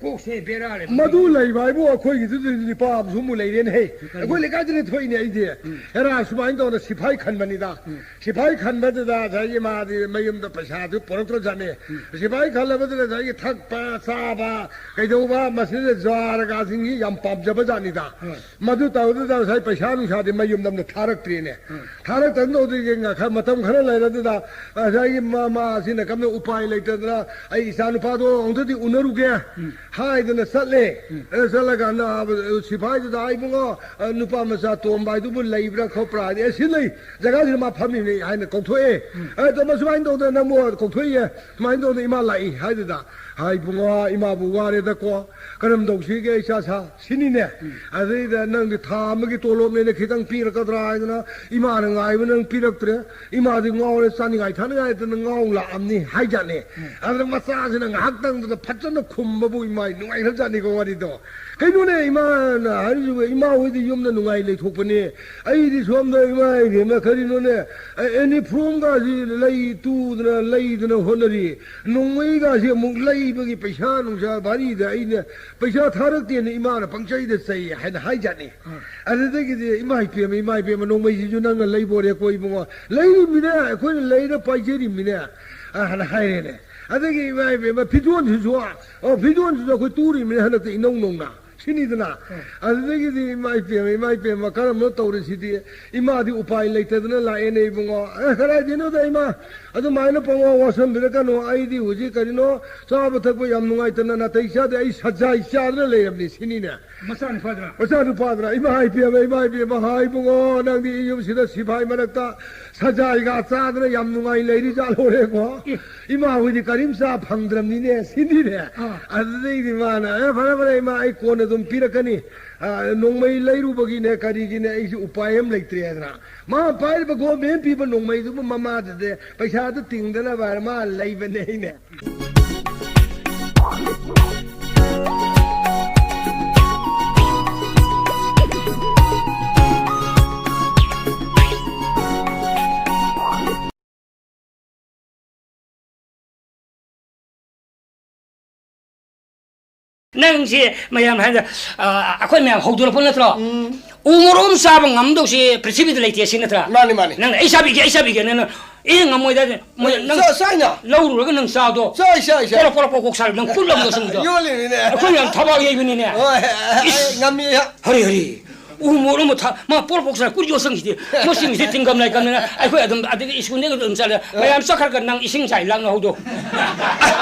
ꯀꯣꯛꯁꯦ ꯕꯦꯔꯥ ꯂꯩꯕ꯫ ꯃꯗꯨ ꯂꯩꯕ ꯍꯥꯏꯕꯨ ꯑꯩꯈꯣꯏꯒꯤꯗꯨꯗꯤ ꯅꯤꯄꯥ ꯑꯃꯁꯨ ꯑꯃꯨꯛ ꯂꯩꯔꯦꯅꯦꯍꯦ꯫ ꯀꯔꯤ? ꯑꯩꯈꯣꯏ ꯂꯩꯀꯥꯏꯗꯅ ꯊꯣꯛꯏꯅꯦ ꯑꯩꯗꯤ꯫ ꯎꯝ꯫ ꯍꯦꯔꯥ, ꯁꯨꯃꯥꯏꯅ ꯇꯧꯗꯅ ꯁꯤꯐꯥꯏ ꯈꯟꯕꯅꯤꯗ꯫ ꯎꯝ꯫ ꯁꯤꯐꯥꯏ ꯈꯟꯕꯗꯨꯗ ꯉꯁꯥꯏꯒꯤ ꯃꯥꯗꯤ ꯃꯌꯨꯝꯗ ꯄꯩꯁꯥꯗꯨ ꯄꯨꯔꯛꯇ꯭ꯔꯖꯥꯠꯅꯤ꯫ ꯎꯝ꯫ ꯁꯤꯐꯥꯏ ꯈꯜꯂꯕꯗꯨꯗ ꯉꯁꯥꯏꯒꯤ ꯊꯛꯄ, ꯆꯥꯕ, ꯀꯩꯗꯧꯕ, ꯃꯁꯤꯗ ꯖ꯭ꯋꯥꯔꯒꯁꯤꯡꯁꯤ ꯌꯥꯝ ꯄꯥꯝꯖꯕ ꯖꯥꯠꯅꯤꯗ꯫ ꯍꯣꯏ꯫ ꯃꯗꯨ ꯇꯧꯗꯨꯗ ꯉꯁꯥꯏ ꯄꯩꯁꯥ ꯅꯨꯡꯁꯥꯗꯤ ꯃꯌꯨꯝꯗ ꯑꯝꯇ ꯊꯥꯔꯛꯇ꯭ꯔꯦꯅꯦ꯫ ꯎꯝ꯫ ꯊꯥꯔꯛꯇꯕꯗꯨꯗ ꯉ-, ꯈꯔ ꯃꯇꯝ ꯈꯔ ꯂꯩꯔꯗꯨꯗ ꯉꯁꯥꯏꯒꯤ ꯃꯃꯥꯁꯤꯅ ꯀꯝꯅ ꯎꯄꯥꯏ ꯂꯩꯇꯗꯅ, "ꯑꯩ ꯏꯆꯥ ꯅꯨꯄꯥꯗꯣ ꯑꯃꯨꯛꯇꯗꯤ ꯎꯅꯔꯨꯒꯦ꯫ ꯎꯝ꯫ ꯍꯥꯏꯗꯅ ꯆꯠꯂꯦ꯫ ꯑꯦ, ꯆꯠꯂꯀꯥꯟꯗ, ꯑ, ꯁꯤꯐꯥꯏꯗꯨꯗ, "ꯏꯕꯨꯡꯉꯣ, ꯑ, ꯅꯨꯄꯥ ꯃꯆꯥ ꯇꯣꯝꯕ ꯍꯥꯏꯗꯨꯕꯨ ꯂꯩꯕ꯭ꯔꯥ ꯈꯣꯠꯄ꯭ꯔꯥ?" ꯍꯥꯏꯗꯤ, "ꯑꯦ, ꯁꯤ ꯂꯩ, ꯖꯒꯥꯁꯤꯗ ꯃꯥ ꯐꯝꯃꯤꯕꯅꯤ" ꯍꯥꯏꯅ ꯀꯧꯊꯣꯛꯑꯦ꯫ "ꯑꯦ, ꯇꯣꯝꯕ, ꯁꯨꯃꯥꯏꯅ ꯇꯧꯗꯅ ꯅꯪꯕꯨ ꯀꯧꯊꯣꯛꯏꯌꯦ, ꯁꯨꯃꯥꯏꯅ ꯇꯧꯗꯅ ꯏꯃꯥ ꯂꯥꯛꯏ" ꯍꯥꯏꯗꯨꯗ, "ꯍꯥꯏ ꯏꯕꯨꯡꯉꯣ, ꯏꯃꯥꯕꯨ ꯋꯥꯔꯦꯗꯀꯣ, ꯀꯔꯝ ꯇꯧꯁꯤꯒꯦ, ꯏꯆꯥ ꯁꯥ?" ꯁꯤꯅꯤꯅꯦ꯫ ꯑꯗꯩꯗ, "ꯅꯪꯗꯤ ꯊꯥ ꯑꯃꯒꯤ ꯇꯣꯂꯣꯞꯅꯦꯅ ꯈꯤꯇꯪ ꯄꯤꯔꯛꯀꯗ꯭ꯔꯥ ꯍꯥꯏꯗꯅ ꯏꯃꯥꯅ ꯉꯥꯏꯕ ꯅꯪ ꯄꯤꯔꯛꯇ꯭ꯔꯦ꯫ ꯏꯃꯥꯗꯤ ꯉꯥꯎꯔꯦ, ꯆꯥꯅꯤꯡꯉꯥꯏ ꯊꯛꯅꯤꯡꯉꯥꯏꯗꯅ ꯉꯥꯎ ꯂꯥꯛꯑꯝꯅꯤ" ꯍꯥꯏꯖꯥꯠꯅꯦ꯫ ꯑꯗꯨꯅ ꯃꯆꯥꯁꯤꯅ ꯉꯥꯏꯍꯥꯛꯇꯪꯗꯨꯗ ꯐꯖꯅ ꯈꯨꯝꯕꯕꯨ ꯏꯃꯥꯏ ꯅꯨꯡꯉꯥꯏꯈ꯭ꯔꯖꯥꯠꯅꯤꯀꯣ ꯋꯥꯔꯤꯗꯣ꯫ "ꯀꯩꯅꯣꯅꯦ ꯏꯃꯥꯅ ꯍꯥꯏꯔꯤꯁꯤꯕꯨ, ꯏꯃꯥ ꯍꯣꯏꯗꯤ ꯌꯨꯝꯗ ꯅꯨꯡꯉꯥꯏ ꯂꯩꯊꯣꯛꯄꯅꯦ, ꯑꯩꯗꯤ ꯁꯣꯝꯗ ꯏꯃꯥ ꯏꯕꯦꯝꯃ ꯀꯔꯤꯅꯣꯅꯦ, ꯑꯦ, ꯌꯨꯅꯤꯐꯣꯔꯝꯒꯁꯤ ꯂꯩ ꯇꯨꯗꯅ ꯂꯩꯗꯅ ꯍꯣꯠꯅꯔꯤ, ꯅꯣꯡꯃꯩꯒꯁꯤ ꯑꯃꯨꯛ ꯂꯩꯕꯒꯤ ꯄꯩꯁꯥ ꯅꯨꯡꯁꯥ ꯚꯥꯔꯤꯗ ꯑꯩꯅ ꯄꯩꯁꯥ ꯊꯥꯔꯛꯇꯦꯅ ꯏꯃꯥꯅ ꯄꯪꯆꯩꯗ ꯆꯩ" ꯍꯥꯏꯅ ꯍꯥꯏꯖꯥꯠꯅꯤ꯫ ꯑꯗꯨꯗꯒꯤꯗꯤ, "ꯏꯃꯥ ꯏꯄꯦꯝꯃ, ꯏꯃꯥ ꯏꯄꯦꯝꯃ, ꯅꯣꯡꯃꯩꯁꯤꯁꯨ ꯅꯪꯅ ꯂꯩꯕꯣꯔꯦꯀꯣ ꯏꯕꯨꯡꯉꯣ?" "ꯂꯩꯔꯤꯃꯤꯅꯦ, ꯑꯩꯈꯣꯏꯅ ꯂꯩꯔ ꯄꯥꯏꯖꯔꯤꯃꯤꯅꯦ", ꯑ, ꯍꯥꯏꯅ ꯍꯥꯏꯔꯦꯅꯦ꯫ ꯑꯗꯒꯤ ꯏꯃꯥ ꯏꯕꯦꯝꯃ, ꯐꯤꯖꯣꯟꯁꯤꯁꯨ, ꯑꯣ, ꯐꯤꯖꯣꯟꯁꯤꯁꯨ ꯑꯩꯈꯣꯏ ꯇꯨꯔꯤꯃꯤꯅꯦ ꯍꯟꯗꯛꯇꯤ ꯏꯅꯧ ꯅꯧꯅ꯫ ꯁꯤꯅꯤꯗꯅ꯫ ꯑꯗꯨꯗꯒꯤꯗꯤ, "ꯏꯃꯥ ꯏꯄꯦꯝꯃ, ꯏꯃꯥ ꯏꯄꯦꯝꯃ, ꯀꯔꯝꯕꯅꯣ ꯇꯧꯔꯤꯁꯤꯗꯤ?" ꯏꯃꯥꯗꯤ ꯎꯄꯥꯏ ꯂꯩꯇꯗꯅ ꯂꯥꯛꯑꯦꯅꯦ ꯏꯕꯨꯡꯉꯣ꯫ "ꯑꯦ, ꯀꯗꯥꯏꯗꯩꯅꯣꯗ ꯏꯃꯥ, ꯑꯗꯨꯃꯥꯏꯅ ꯄꯪꯋꯥ ꯋꯥꯁꯟꯕꯤꯔꯛꯀꯅꯣ, ꯑꯩꯗꯤ ꯍꯧꯖꯤꯛ ꯀꯔꯤꯅꯣ ꯆꯥꯕ ꯊꯛꯄ ꯌꯥꯝ ꯅꯨꯡꯉꯥꯏꯇꯅ ꯅꯥꯇꯩ ꯆꯥꯗꯦ, ꯑꯩ ꯁꯖꯥꯏ ꯆꯥꯗꯅ ꯂꯩꯔꯕꯅꯤ" ꯁꯤꯅꯤꯅꯦ꯫ ꯃꯆꯥꯅꯨꯄꯥꯗꯨꯅ? ꯃꯆꯥꯅꯨꯄꯥꯗꯨꯅ, "ꯏꯃꯥ ꯏꯕꯦꯝꯃ, ꯏꯃꯥ ꯏꯕꯦꯝꯃ, ꯍꯥꯏ ꯏꯕꯨꯡꯉꯣ, ꯅꯪꯗꯤ ꯌꯨꯝꯁꯤꯗ ꯁꯤꯐꯥꯏ ꯃꯔꯛꯇ ꯁꯖꯥꯏꯒ ꯆꯥꯗꯅ ꯌꯥꯝ ꯅꯨꯡꯉꯥꯏ ꯂꯩꯔꯤ ꯖꯥꯠꯂꯣꯔꯦꯀꯣ? ꯑꯦ꯫ ꯏꯃꯥ ꯍꯣꯏꯗꯤ ꯀꯔꯤꯝ ꯆꯥ ꯐꯪꯗ꯭ꯔꯕꯅꯤꯅꯦ" ꯁꯤꯅꯤꯅꯦ꯫ ꯑꯥ꯫ ꯑꯗꯨꯗꯩꯗꯤ ꯃꯥꯅ, "ꯑꯦ, ꯐꯔꯦ, ꯐꯔꯦ, ꯏꯃꯥ, ꯑꯩ ꯀꯣꯟꯅ ꯑꯗꯨꯝ ꯄꯤꯔꯛꯀꯅꯤ꯫ ꯑ, ꯅꯣꯡꯃꯩ ꯂꯩꯔꯨꯕꯒꯤꯅꯦ, ꯀꯔꯤꯒꯤꯅꯦ, ꯑꯩꯁꯨ ꯎꯄꯥꯏ ꯑꯃ ꯂꯩꯇ꯭ꯔꯦ" ꯍꯥꯏꯗꯅ꯫ ꯃꯥ ꯄꯥꯏꯔꯤꯕ ꯒꯣꯔꯃꯦꯟ ꯄꯤꯕ ꯅꯣꯡꯃꯩꯗꯨꯕꯨ ꯃꯃꯥꯗꯗꯤ ꯄꯩꯁꯥꯗꯨ ꯇꯤꯡꯗꯅꯕ ꯍꯥꯏꯅ ꯃꯥ ꯂꯩꯕꯅꯦ ꯑꯩꯅꯦ꯫ ꯅꯪꯁꯦ ꯃꯌꯥꯝ ꯍꯥꯏꯗ, ꯑ, ꯑꯩꯈꯣꯏ ꯃꯌꯥꯝ ꯍꯧꯗꯣꯔꯛꯄ ꯅꯠꯇ꯭ꯔꯣ? ꯎꯝ꯫ ꯎ ꯃꯣꯔꯣꯛ ꯑꯃ ꯆꯥꯕ ꯉꯝꯗꯧꯁꯦ ꯄ꯭ꯔꯤꯊꯤꯕꯤꯗ ꯂꯩꯇꯦ ꯁꯤ ꯅꯠꯇ꯭ꯔꯥ? ꯃꯥꯅꯤ, ꯃꯥꯅꯤ꯫ ꯅꯪꯅ "ꯑꯩ ꯆꯥꯕꯤꯒꯦ, ꯑꯩ ꯆꯥꯕꯤꯒꯦ", ꯅꯪꯅ "ꯑꯦ, ꯉꯝꯃꯣꯏꯗ", ꯃꯣꯏ ꯅꯪ ꯆꯥ-, ꯆꯥꯏꯅ꯫ ꯂꯧꯔꯨꯔꯒ ꯅꯪ ꯆꯥꯗꯣ꯫ ꯆꯥꯏ, ꯆꯥꯏ, ꯆꯥꯏ꯫ ꯄꯣꯔꯣꯛ, ꯄꯣꯔꯣꯛ, ꯄꯣꯔꯣꯛ ꯁꯥꯔ ꯅꯪ ꯀꯨꯠ ꯂꯧꯗꯣ ꯁꯨꯝꯗꯣ꯫ ꯌꯣꯜꯂꯤꯅꯤꯅꯦ꯫ ꯑꯩꯈꯣꯏ ꯃꯌꯥꯝ ꯊꯕꯛ ꯌꯩꯕꯅꯤꯅꯦ꯫ ꯍꯣꯏ, ꯑꯩ ꯏꯁ! ꯉꯝꯃꯤ꯫ ꯍꯔꯤ, ꯍꯔꯤ꯫ ꯎ ꯃꯣꯔꯣꯛ ꯑꯃ ꯊꯥ-, ꯃꯥ ꯄꯣꯔꯣꯛ ꯄꯣꯔꯣꯛ ꯁꯥꯔ ꯀꯨꯠ ꯌꯣꯠꯁꯪꯁꯤꯗꯤ꯫ ꯃꯁꯤꯡꯁꯤꯗꯤ ꯇꯤꯡꯒꯝ ꯂꯥꯏꯀꯝꯅꯤꯅ ꯑꯩꯈꯣꯏ ꯑꯗꯨꯝ ꯑꯗꯒꯤ ꯁ꯭ꯀꯨꯜꯗꯒꯤ ꯑꯗꯨꯝ ꯆꯠꯂꯦ꯫ ꯃꯌꯥꯝ ꯆꯠꯈ꯭ꯔꯒ ꯅꯪ ꯏꯁꯤꯡ ꯆꯥꯏ ꯂꯥꯛꯅ ꯍꯧꯗꯣ꯫ ꯑ-,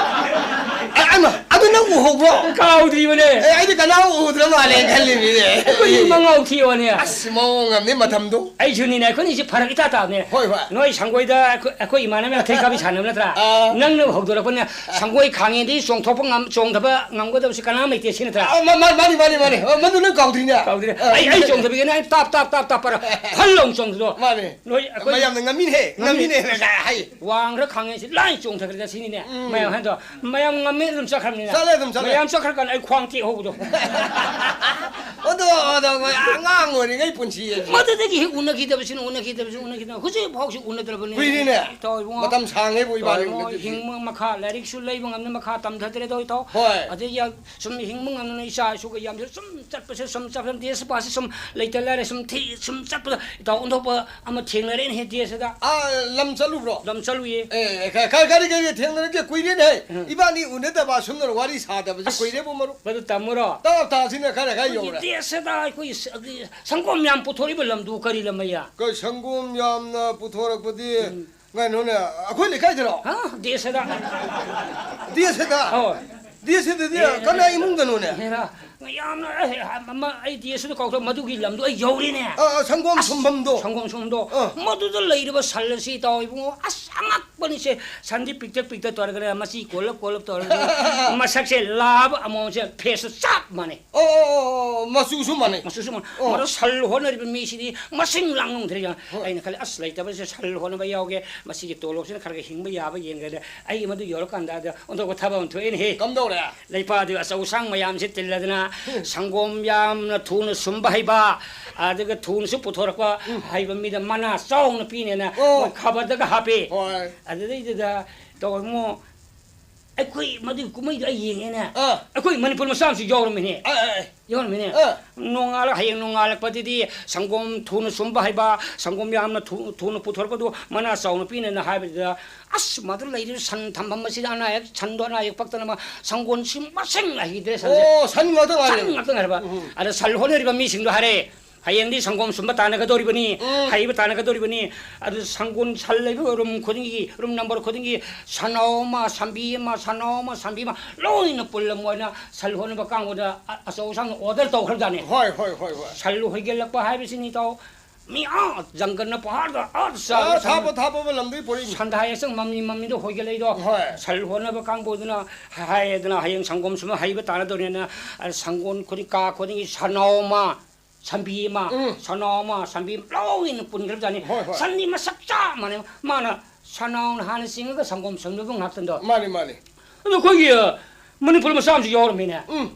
ꯑ-, ꯑꯃ, ꯑꯗꯨ ꯅꯪ ꯎꯍꯧꯕ꯭ꯔꯣ? ꯀꯥꯎꯗ꯭ꯔꯤꯕꯅꯦ꯫ ꯑꯦ, ꯑꯩꯗꯤ ꯀꯅꯥ ꯎꯗ꯭ꯔ ꯃꯥꯜꯂꯦ ꯈꯜꯂꯤꯃꯤꯅꯦ꯫ ꯑꯩꯈꯣꯏ ꯃꯉꯥꯎ ꯊꯤꯕꯅꯦ꯫ ꯑꯁ, ꯃꯑꯣꯡ ꯑꯃꯅꯤ ꯃꯇꯝꯗꯣ꯫ ꯑꯩꯁꯨꯅꯤꯅꯦ, ꯑꯩꯈꯣꯏꯅꯤꯁꯦ ꯐꯔꯛ ꯏꯇꯥ ꯇꯥꯕꯅꯦ꯫ ꯍꯣꯏ, ꯍꯣꯏ꯫ ꯅꯣꯏ ꯁꯪꯒꯣꯏꯗ ꯑꯩꯈꯣꯏ, ꯑꯩꯈꯣꯏ ꯏꯃꯥꯟꯅꯕ ꯌꯥꯡꯈꯩ ꯀꯥꯕꯤ ꯁꯥꯟꯅꯕ ꯅꯠꯇ꯭ꯔꯥ? ꯑꯥ꯫ ꯅꯪꯅ ꯍꯧꯗꯣꯔꯛꯄꯅꯦ, ꯁꯪꯒꯣꯏ ꯈꯥꯡꯉꯦꯗꯤ ꯆꯣꯡꯊꯣꯛꯄ ꯉꯝ-, ꯆꯣꯡꯊꯕ ꯉꯝꯒꯗꯕꯁꯤ ꯀꯅꯥꯝ ꯂꯩꯇꯦ ꯁꯤ ꯅꯠꯇ꯭ꯔꯥ? ꯑꯥ, ꯃꯥ-, ꯃꯥ-, ꯃꯥꯅꯤ, ꯃꯥꯅꯤ, ꯃꯥꯅꯤ꯫ ꯑꯥ, ꯃꯗꯨ ꯅꯪ ꯀꯥꯎꯗ꯭ꯔꯤꯅꯦ꯫ ꯀꯥꯎꯗ꯭ꯔꯤꯅꯦ꯫ ꯑꯥ, ꯑꯩ, ꯑꯩ ꯆꯣꯡꯊꯕꯤꯒꯦꯅ ꯑꯩ ꯇꯥꯞ, ꯇꯥꯞ, ꯇꯥꯞ, ꯇꯥꯞ ꯄꯥꯔ ꯐꯜ ꯂꯥꯎ ꯆꯣꯡꯊꯗꯣ꯫ ꯃꯥꯅꯤ꯫ ꯅꯣꯏ ꯑꯩꯈꯣꯏ ꯃꯌꯥꯝꯅ ꯉꯝꯃꯤꯅꯦꯍꯦ, ꯉꯝꯃꯤ꯫ ꯉꯝꯃꯤꯅꯦ ꯍꯥꯏ꯫ ꯋꯥꯡꯈ꯭ꯔ ꯈꯥꯡꯉꯦ ꯁꯤ ꯂꯥꯏ ꯆꯣꯡꯊꯈ꯭ꯔꯦꯗ ꯁꯤꯅꯤꯅꯦ꯫ ꯎꯝ꯫ ꯃꯌꯥꯝ ꯍꯥꯏꯗꯣ꯫ ꯃꯌꯥꯝ ꯉꯝꯃꯦ ꯑꯗꯨꯝ ꯆꯠꯈ꯭ꯔꯕꯅꯤꯅ꯫ ꯆꯠꯂꯦ, ꯑꯗꯨꯝ ꯆꯠꯂꯦ꯫ ꯃꯌꯥꯝ ꯆꯠꯈ꯭ꯔꯀꯥꯟꯗ ꯑꯩ ꯈ꯭ꯋꯥꯡ ꯇꯦꯛꯍꯧꯕꯗꯣ꯫ ꯑꯗꯣ, ꯑꯗꯣ, ꯑꯉꯥꯡ ꯑꯣꯏꯔꯤꯉꯩ ꯄꯨꯟꯁꯤ ꯍꯥꯏꯁꯦ꯫ ꯃꯗꯨꯗꯒꯤ ꯍꯦꯛ ꯎꯅꯈꯤꯗꯕꯁꯤꯅ, ꯎꯅꯈꯤꯗꯕꯁꯤꯅ, ꯎꯅꯈꯤꯗꯕ꯫ ꯍꯧꯖꯤꯛ ꯐꯥꯎꯁꯤ ꯎꯅꯗ꯭ꯔꯕꯅꯤ꯫ ꯀꯨꯏꯔꯦꯅꯦ꯫ ꯏꯇꯥꯎ ꯏꯕꯨꯡꯉꯣ꯫ ꯃꯇꯝ ꯁꯥꯡꯉꯦꯕꯨ ꯏꯕꯥꯅꯤ ꯏꯇꯥꯎ ꯏꯕꯨꯡꯉꯣ, ꯎꯅꯗ꯭ꯔꯤꯁꯤ꯫ ꯍꯤꯡꯕ ꯃꯈꯥ, ꯂꯥꯏꯔꯤꯛꯁꯨ ꯂꯩꯕ ꯉꯝꯗꯅ ꯃꯈꯥ ꯇꯝꯊꯗ꯭ꯔꯦꯗꯣ ꯏꯇꯥꯎ꯫ ꯍꯣꯏ꯫ ꯑꯗꯩ ꯌꯥ-, ꯁꯨꯝ ꯍꯤꯡꯕ ꯉꯝꯗꯅ ꯏꯆꯥ ꯏꯁꯨꯒ ꯌꯥꯝꯁꯨ ꯁꯨꯝ ꯆꯠꯄꯁꯦ ꯁꯨꯝ ꯆꯠꯄ, ꯗꯦꯁ ꯄꯥꯁꯦ ꯁꯨꯝ ꯂꯩꯇ ꯂꯥꯏꯔ ꯁꯨꯝ ꯊꯤ-, ꯁꯨꯝ ꯆꯠꯄꯗ ꯏꯇꯥꯎ ꯑꯣꯟꯊꯣꯛꯄ ꯑꯃ ꯊꯦꯡꯅꯔꯦꯅꯦꯍꯦ ꯗꯦꯁꯁꯤꯗ꯫ ꯑꯥ, ꯂꯝ ꯆꯠꯂꯨꯕ꯭ꯔꯣ? ꯂꯝ ꯆꯠꯂꯨꯌꯦ꯫ ꯑꯦ, ꯀ-, ꯀ-, ꯀꯔꯤ, ꯀꯔꯤ ꯊꯦꯡꯅꯔꯛꯀꯦ? ꯀꯨꯏꯔꯦꯅꯦꯍꯦ꯫ ꯎꯝ꯫ ꯏꯕꯥꯅꯤ ꯎꯅꯗꯕ ꯑꯁꯨꯝꯅ ꯋꯥꯔꯤ ꯁꯥꯗꯕꯁꯦ ꯑꯁ, ꯀꯨꯏꯔꯦꯕꯣ, ꯃꯔꯨꯞ꯫ ꯃꯗꯨ ꯇꯝꯃꯨꯔꯣ? ꯇꯞ ꯇꯥꯁꯤꯅ ꯈꯔ, ꯈꯔ ꯑꯩꯈꯣꯏꯒꯤ ꯌꯧꯔꯦ꯫ ꯗꯦꯁꯁꯤꯗ ꯑꯩꯈꯣꯏꯒꯤ ꯁ-, ꯑꯩꯈꯣꯏꯒꯤ ꯁꯪꯒꯣꯝ ꯌꯥꯝ ꯄꯨꯊꯣꯔꯛꯏꯕ ꯂꯝꯗꯨ ꯀꯔꯤ ꯂꯝ ꯑꯌꯥ? ꯀꯩ ꯁꯪꯒꯣꯝ ꯌꯥꯝꯅ ꯄꯨꯊꯣꯔꯛꯄꯗꯤ? ꯎꯝ꯫ ꯀꯩꯅꯣꯅꯦ, ꯑꯩꯈꯣꯏ ꯂꯩꯀꯥꯏꯗꯔꯣ? ꯍꯥ? ꯗꯦꯁꯗ꯫ ꯗꯦꯁꯗ? ꯍꯣꯏ꯫ ꯗꯦꯁꯗꯗꯤ ꯑꯦ, ꯀꯅꯥ ꯏꯃꯨꯡꯗꯅꯣꯅꯦ? ꯍꯦꯔꯥ, ꯌꯥꯝꯅ, ꯑꯦ, ꯑꯃ, ꯑꯩ ꯗꯦꯁꯗ ꯀꯥꯎꯊꯣꯛ-, ꯃꯗꯨꯒꯤ ꯂꯝꯗꯣ ꯑꯩ ꯌꯧꯔꯦꯅꯦ꯫ ꯑ, ꯑ, ꯁꯪꯒꯣꯝ ꯑꯁ, ꯁꯨꯝꯐꯝꯗꯣ꯫ ꯁꯪꯒꯣꯝ ꯁꯨꯝꯐꯝꯗꯣ꯫ ꯑ꯫ ꯃꯗꯨꯗ ꯂꯩꯔꯤꯕ ꯁꯟ ꯑꯁꯤ ꯏꯇꯥꯎ ꯏꯕꯨꯡꯉꯣ, ꯑꯁ, ꯑꯉꯛꯄꯅꯤꯁꯦ꯫ ꯁꯟꯗꯤ ꯄꯤꯛꯇꯛ ꯄꯤꯛꯇꯛ ꯇꯧꯔꯒꯅꯦ, ꯃꯆꯤ ꯀꯣꯜꯂꯞ ꯀꯣꯜꯂꯞ ꯇꯧꯔꯒ, ꯃꯁꯛꯁꯦ ꯂꯥꯕ ꯑꯃꯣꯝꯁꯦ ꯐꯦꯁꯇ ꯆꯞ ꯃꯥꯟꯅꯩ꯫ ꯑꯣ, ꯑꯣ, ꯑꯣ, ꯑꯣ, ꯃꯆꯨꯁꯨ ꯃꯥꯟꯅꯩ꯫ ꯃꯆꯨꯁꯨ ꯃꯥꯟꯅꯩ꯫ ꯑꯣ꯫ ꯃꯗꯨ ꯁꯜ ꯍꯣꯠꯅꯔꯤꯕ ꯃꯤꯁꯤꯗꯤ ꯃꯁꯤꯡ ꯂꯥꯡ ꯉꯝꯗ꯭ꯔꯦ ꯌꯥ꯫ ꯍꯣꯏ꯫ ꯑꯩꯅ ꯈꯜꯂꯤ, "ꯑꯁ, ꯂꯩꯇꯕꯁꯦ ꯁꯜ ꯍꯣꯠꯅꯕ ꯌꯥꯎꯒꯦ꯫ ꯃꯁꯤꯒꯤ ꯇꯣꯂꯣꯞꯁꯤꯅ ꯈꯔ ꯈꯔ ꯍꯤꯡꯕ ꯌꯥꯕ ꯌꯦꯡꯒꯦꯅ" ꯑꯩ ꯃꯗꯨ ꯌꯧꯔꯀꯥꯟꯗ ꯑꯗ ꯑꯣꯟꯊꯣꯛꯄ ꯊꯕꯛ ꯑꯃ ꯊꯣꯛꯑꯦꯅꯦꯍꯦ꯫ ꯀꯝꯗꯧꯔꯦ? ꯂꯩꯄꯥꯛ ꯑꯗꯨ ꯑꯆꯧ ꯑꯁꯥꯡ ꯃꯌꯥꯝꯁꯦ ꯇꯤꯜꯂꯗꯅ, ꯁꯪꯒꯣꯝ ꯌꯥꯝꯅ ꯊꯨꯅ ꯁꯨꯝꯕ ꯍꯩꯕ, ꯑꯗꯨꯒ ꯊꯨꯅꯁꯨ ꯄꯨꯊꯣꯔꯛꯄ ꯎꯝ꯫ ꯍꯩꯕ ꯃꯤꯗ ꯃꯅꯥ ꯆꯥꯎꯅ ꯄꯤꯅꯦꯅ ꯑꯣ꯫ ꯃꯣꯏ ꯈꯕꯔꯗꯒ ꯍꯥꯞꯄꯦ꯫ ꯍꯣꯏ꯫ ꯑꯗꯨꯗꯩꯗꯨꯗ ꯇꯧꯔꯃꯣ ꯑꯩꯈꯣꯏ ꯃꯗꯨꯒꯤ ꯀꯨꯝꯍꯩꯗꯣ ꯑꯩ ꯌꯦꯡꯉꯦꯅꯦ꯫ ꯑꯥ꯫ ꯑꯩꯈꯣꯏ ꯃꯅꯤꯄꯨꯔ ꯃꯆꯥ ꯑꯃꯁꯨ ꯌꯥꯎꯔꯝꯃꯤꯅꯦ꯫ ꯑꯥ, ꯑꯥ, ꯑꯥ꯫ ꯌꯥꯎꯔꯝꯃꯤꯅꯦ꯫ ꯑꯥ꯫ ꯅꯣꯡꯉꯥꯜꯂ-, ꯍꯌꯦꯡ ꯅꯣꯡꯉꯥꯜꯂꯛꯄꯗꯗꯤ ꯁꯪꯒꯣꯝ ꯊꯨꯅ ꯁꯨꯝꯕ ꯍꯩꯕ, ꯁꯪꯒꯣꯝ ꯌꯥꯝꯅ ꯊꯨ-, ꯊꯨꯅ ꯄꯨꯊꯣꯔꯛꯄꯗꯨ ꯃꯅꯥ ꯆꯥꯎꯅ ꯄꯤꯅꯦꯅ ꯍꯥꯏꯕꯗꯨꯗ, ꯑꯁ, ꯃꯗꯨ ꯂꯩꯔꯤꯕ ꯁꯟ ꯊꯝꯐꯝ ꯑꯁꯤꯗ ꯑꯅꯥ ꯑꯌꯦꯛ, ꯁꯟꯗꯣ ꯑꯅꯥ ꯑꯌꯦꯛ ꯄꯛꯇꯅꯕ ꯁꯪꯒꯣꯝꯁꯤ ꯃꯁꯤꯡ ꯂꯩꯈꯤꯗ꯭ꯔꯦ ꯁꯟꯁꯦ꯫ ꯑꯣ, ꯁꯟ ꯉꯥꯛꯇ ꯉꯥꯏꯔꯦ꯫ ꯁꯟ ꯉꯥꯛꯇ ꯉꯥꯏꯔꯕ꯫ ꯎꯝ꯫ ꯑꯗ ꯁꯟ ꯍꯣꯠꯅꯔꯤꯕ ꯃꯤꯁꯤꯡꯗꯣ ꯍꯥꯏꯔꯦ, ꯍꯌꯦꯡꯗꯤ ꯁꯪꯒꯣꯝ ꯁꯨꯝꯕ ꯇꯥꯟꯅꯒꯗꯧꯔꯤꯕꯅꯤ, ꯎꯝ꯫ ꯍꯩꯕ ꯇꯥꯟꯅꯒꯗꯧꯔꯤꯕꯅꯤ꯫ ꯑꯗꯨ ꯁꯪꯒꯣꯝ, ꯁꯟ ꯂꯩꯕ ꯔꯨꯝ ꯈꯨꯗꯤꯡꯒꯤ, ꯔꯨꯝ ꯅꯝꯕꯔ ꯈꯨꯗꯤꯡꯒꯤ ꯁꯟꯅꯥꯎ ꯑꯃ, ꯁꯟꯕꯤ ꯑꯃ, ꯁꯟꯅꯥꯎ ꯑꯃ, ꯁꯟꯕꯤ ꯑꯃ ꯂꯣꯏꯅ ꯄꯨꯜꯂ ꯃꯣꯏꯅ ꯁꯟ ꯍꯣꯠꯅꯕ ꯀꯥꯡꯕꯨꯗ ꯑ-, ꯑꯆꯧ ꯑꯁꯥꯡꯅ order ꯇꯧꯈ꯭ꯔꯕꯖꯥꯠꯅꯤ꯫ ꯍꯣꯏ, ꯍꯣꯏ, ꯍꯣꯏ, ꯍꯣꯏ꯫ ꯁꯟ ꯍꯣꯏꯒꯠꯂꯛꯄ ꯍꯥꯏꯕꯁꯤꯅꯤ ꯏꯇꯥꯎ꯫ ꯃꯤ ꯑꯥ ꯖꯪꯒꯜꯅ ꯄꯍꯥꯔꯗ ꯑꯥ ꯑꯥ, ꯆꯥꯕ ꯁꯟ-, ꯊꯥꯞꯄ ꯊꯥꯞꯄꯕ ꯂꯝꯗꯒꯤ ꯄꯨꯔꯛꯏꯅꯤ꯫ ꯁꯟꯗꯥꯏ ꯑꯁꯪ ꯃꯝꯂꯤ ꯃꯝꯂꯤꯗꯣ ꯍꯣꯏꯒꯠꯂꯛꯏꯗꯣ꯫ ꯍꯣꯏ꯫ ꯁꯟ ꯍꯣꯠꯅꯕ ꯀꯥꯡꯕꯨꯗꯨꯅ ꯍꯥꯏꯌꯦꯗꯅ, ꯍꯌꯦꯡ ꯁꯪꯒꯣꯝ ꯁꯨꯝꯕ ꯍꯩꯕ ꯇꯥꯟꯅꯗꯧꯔꯤꯅ, ꯑ, ꯁꯪꯒꯣꯝ ꯈꯨꯗꯤꯡ, ꯀꯥ ꯈꯨꯗꯤꯡꯒꯤ ꯁꯟꯅꯥꯎ ꯑꯃ, ꯁꯟꯕꯤ ꯑꯃ, ꯎꯝ꯫ ꯁꯟꯅꯥꯎ ꯑꯃ, ꯁꯟꯕꯤ ꯑꯃ ꯂꯣꯏꯅ ꯄꯨꯟꯈ꯭ꯔꯕꯖꯥꯠꯅꯤ꯫ ꯍꯣꯏ, ꯍꯣꯏ꯫ ꯁꯟꯗꯤ ꯃꯁꯛ ꯆꯞ ꯃꯥꯟꯅꯩ꯫ ꯃꯥꯅ ꯁꯟꯅꯥꯎꯅ ꯍꯥꯟꯅ ꯆꯤꯡꯉꯒ ꯁꯪꯒꯣꯝ ꯁꯨꯝꯂꯕ ꯉꯥꯛꯇꯅꯤꯗꯣ꯫ ꯃꯥꯅꯤ, ꯃꯥꯅꯤ꯫ ꯑꯗꯣ ꯑꯩꯈꯣꯏꯒꯤ, ꯑ, ꯃꯅꯤꯄꯨꯔ ꯃꯆꯥ ꯑꯃꯁꯨ ꯌꯥꯎꯔꯝꯃꯤꯅꯦ꯫ ꯎꯝ꯫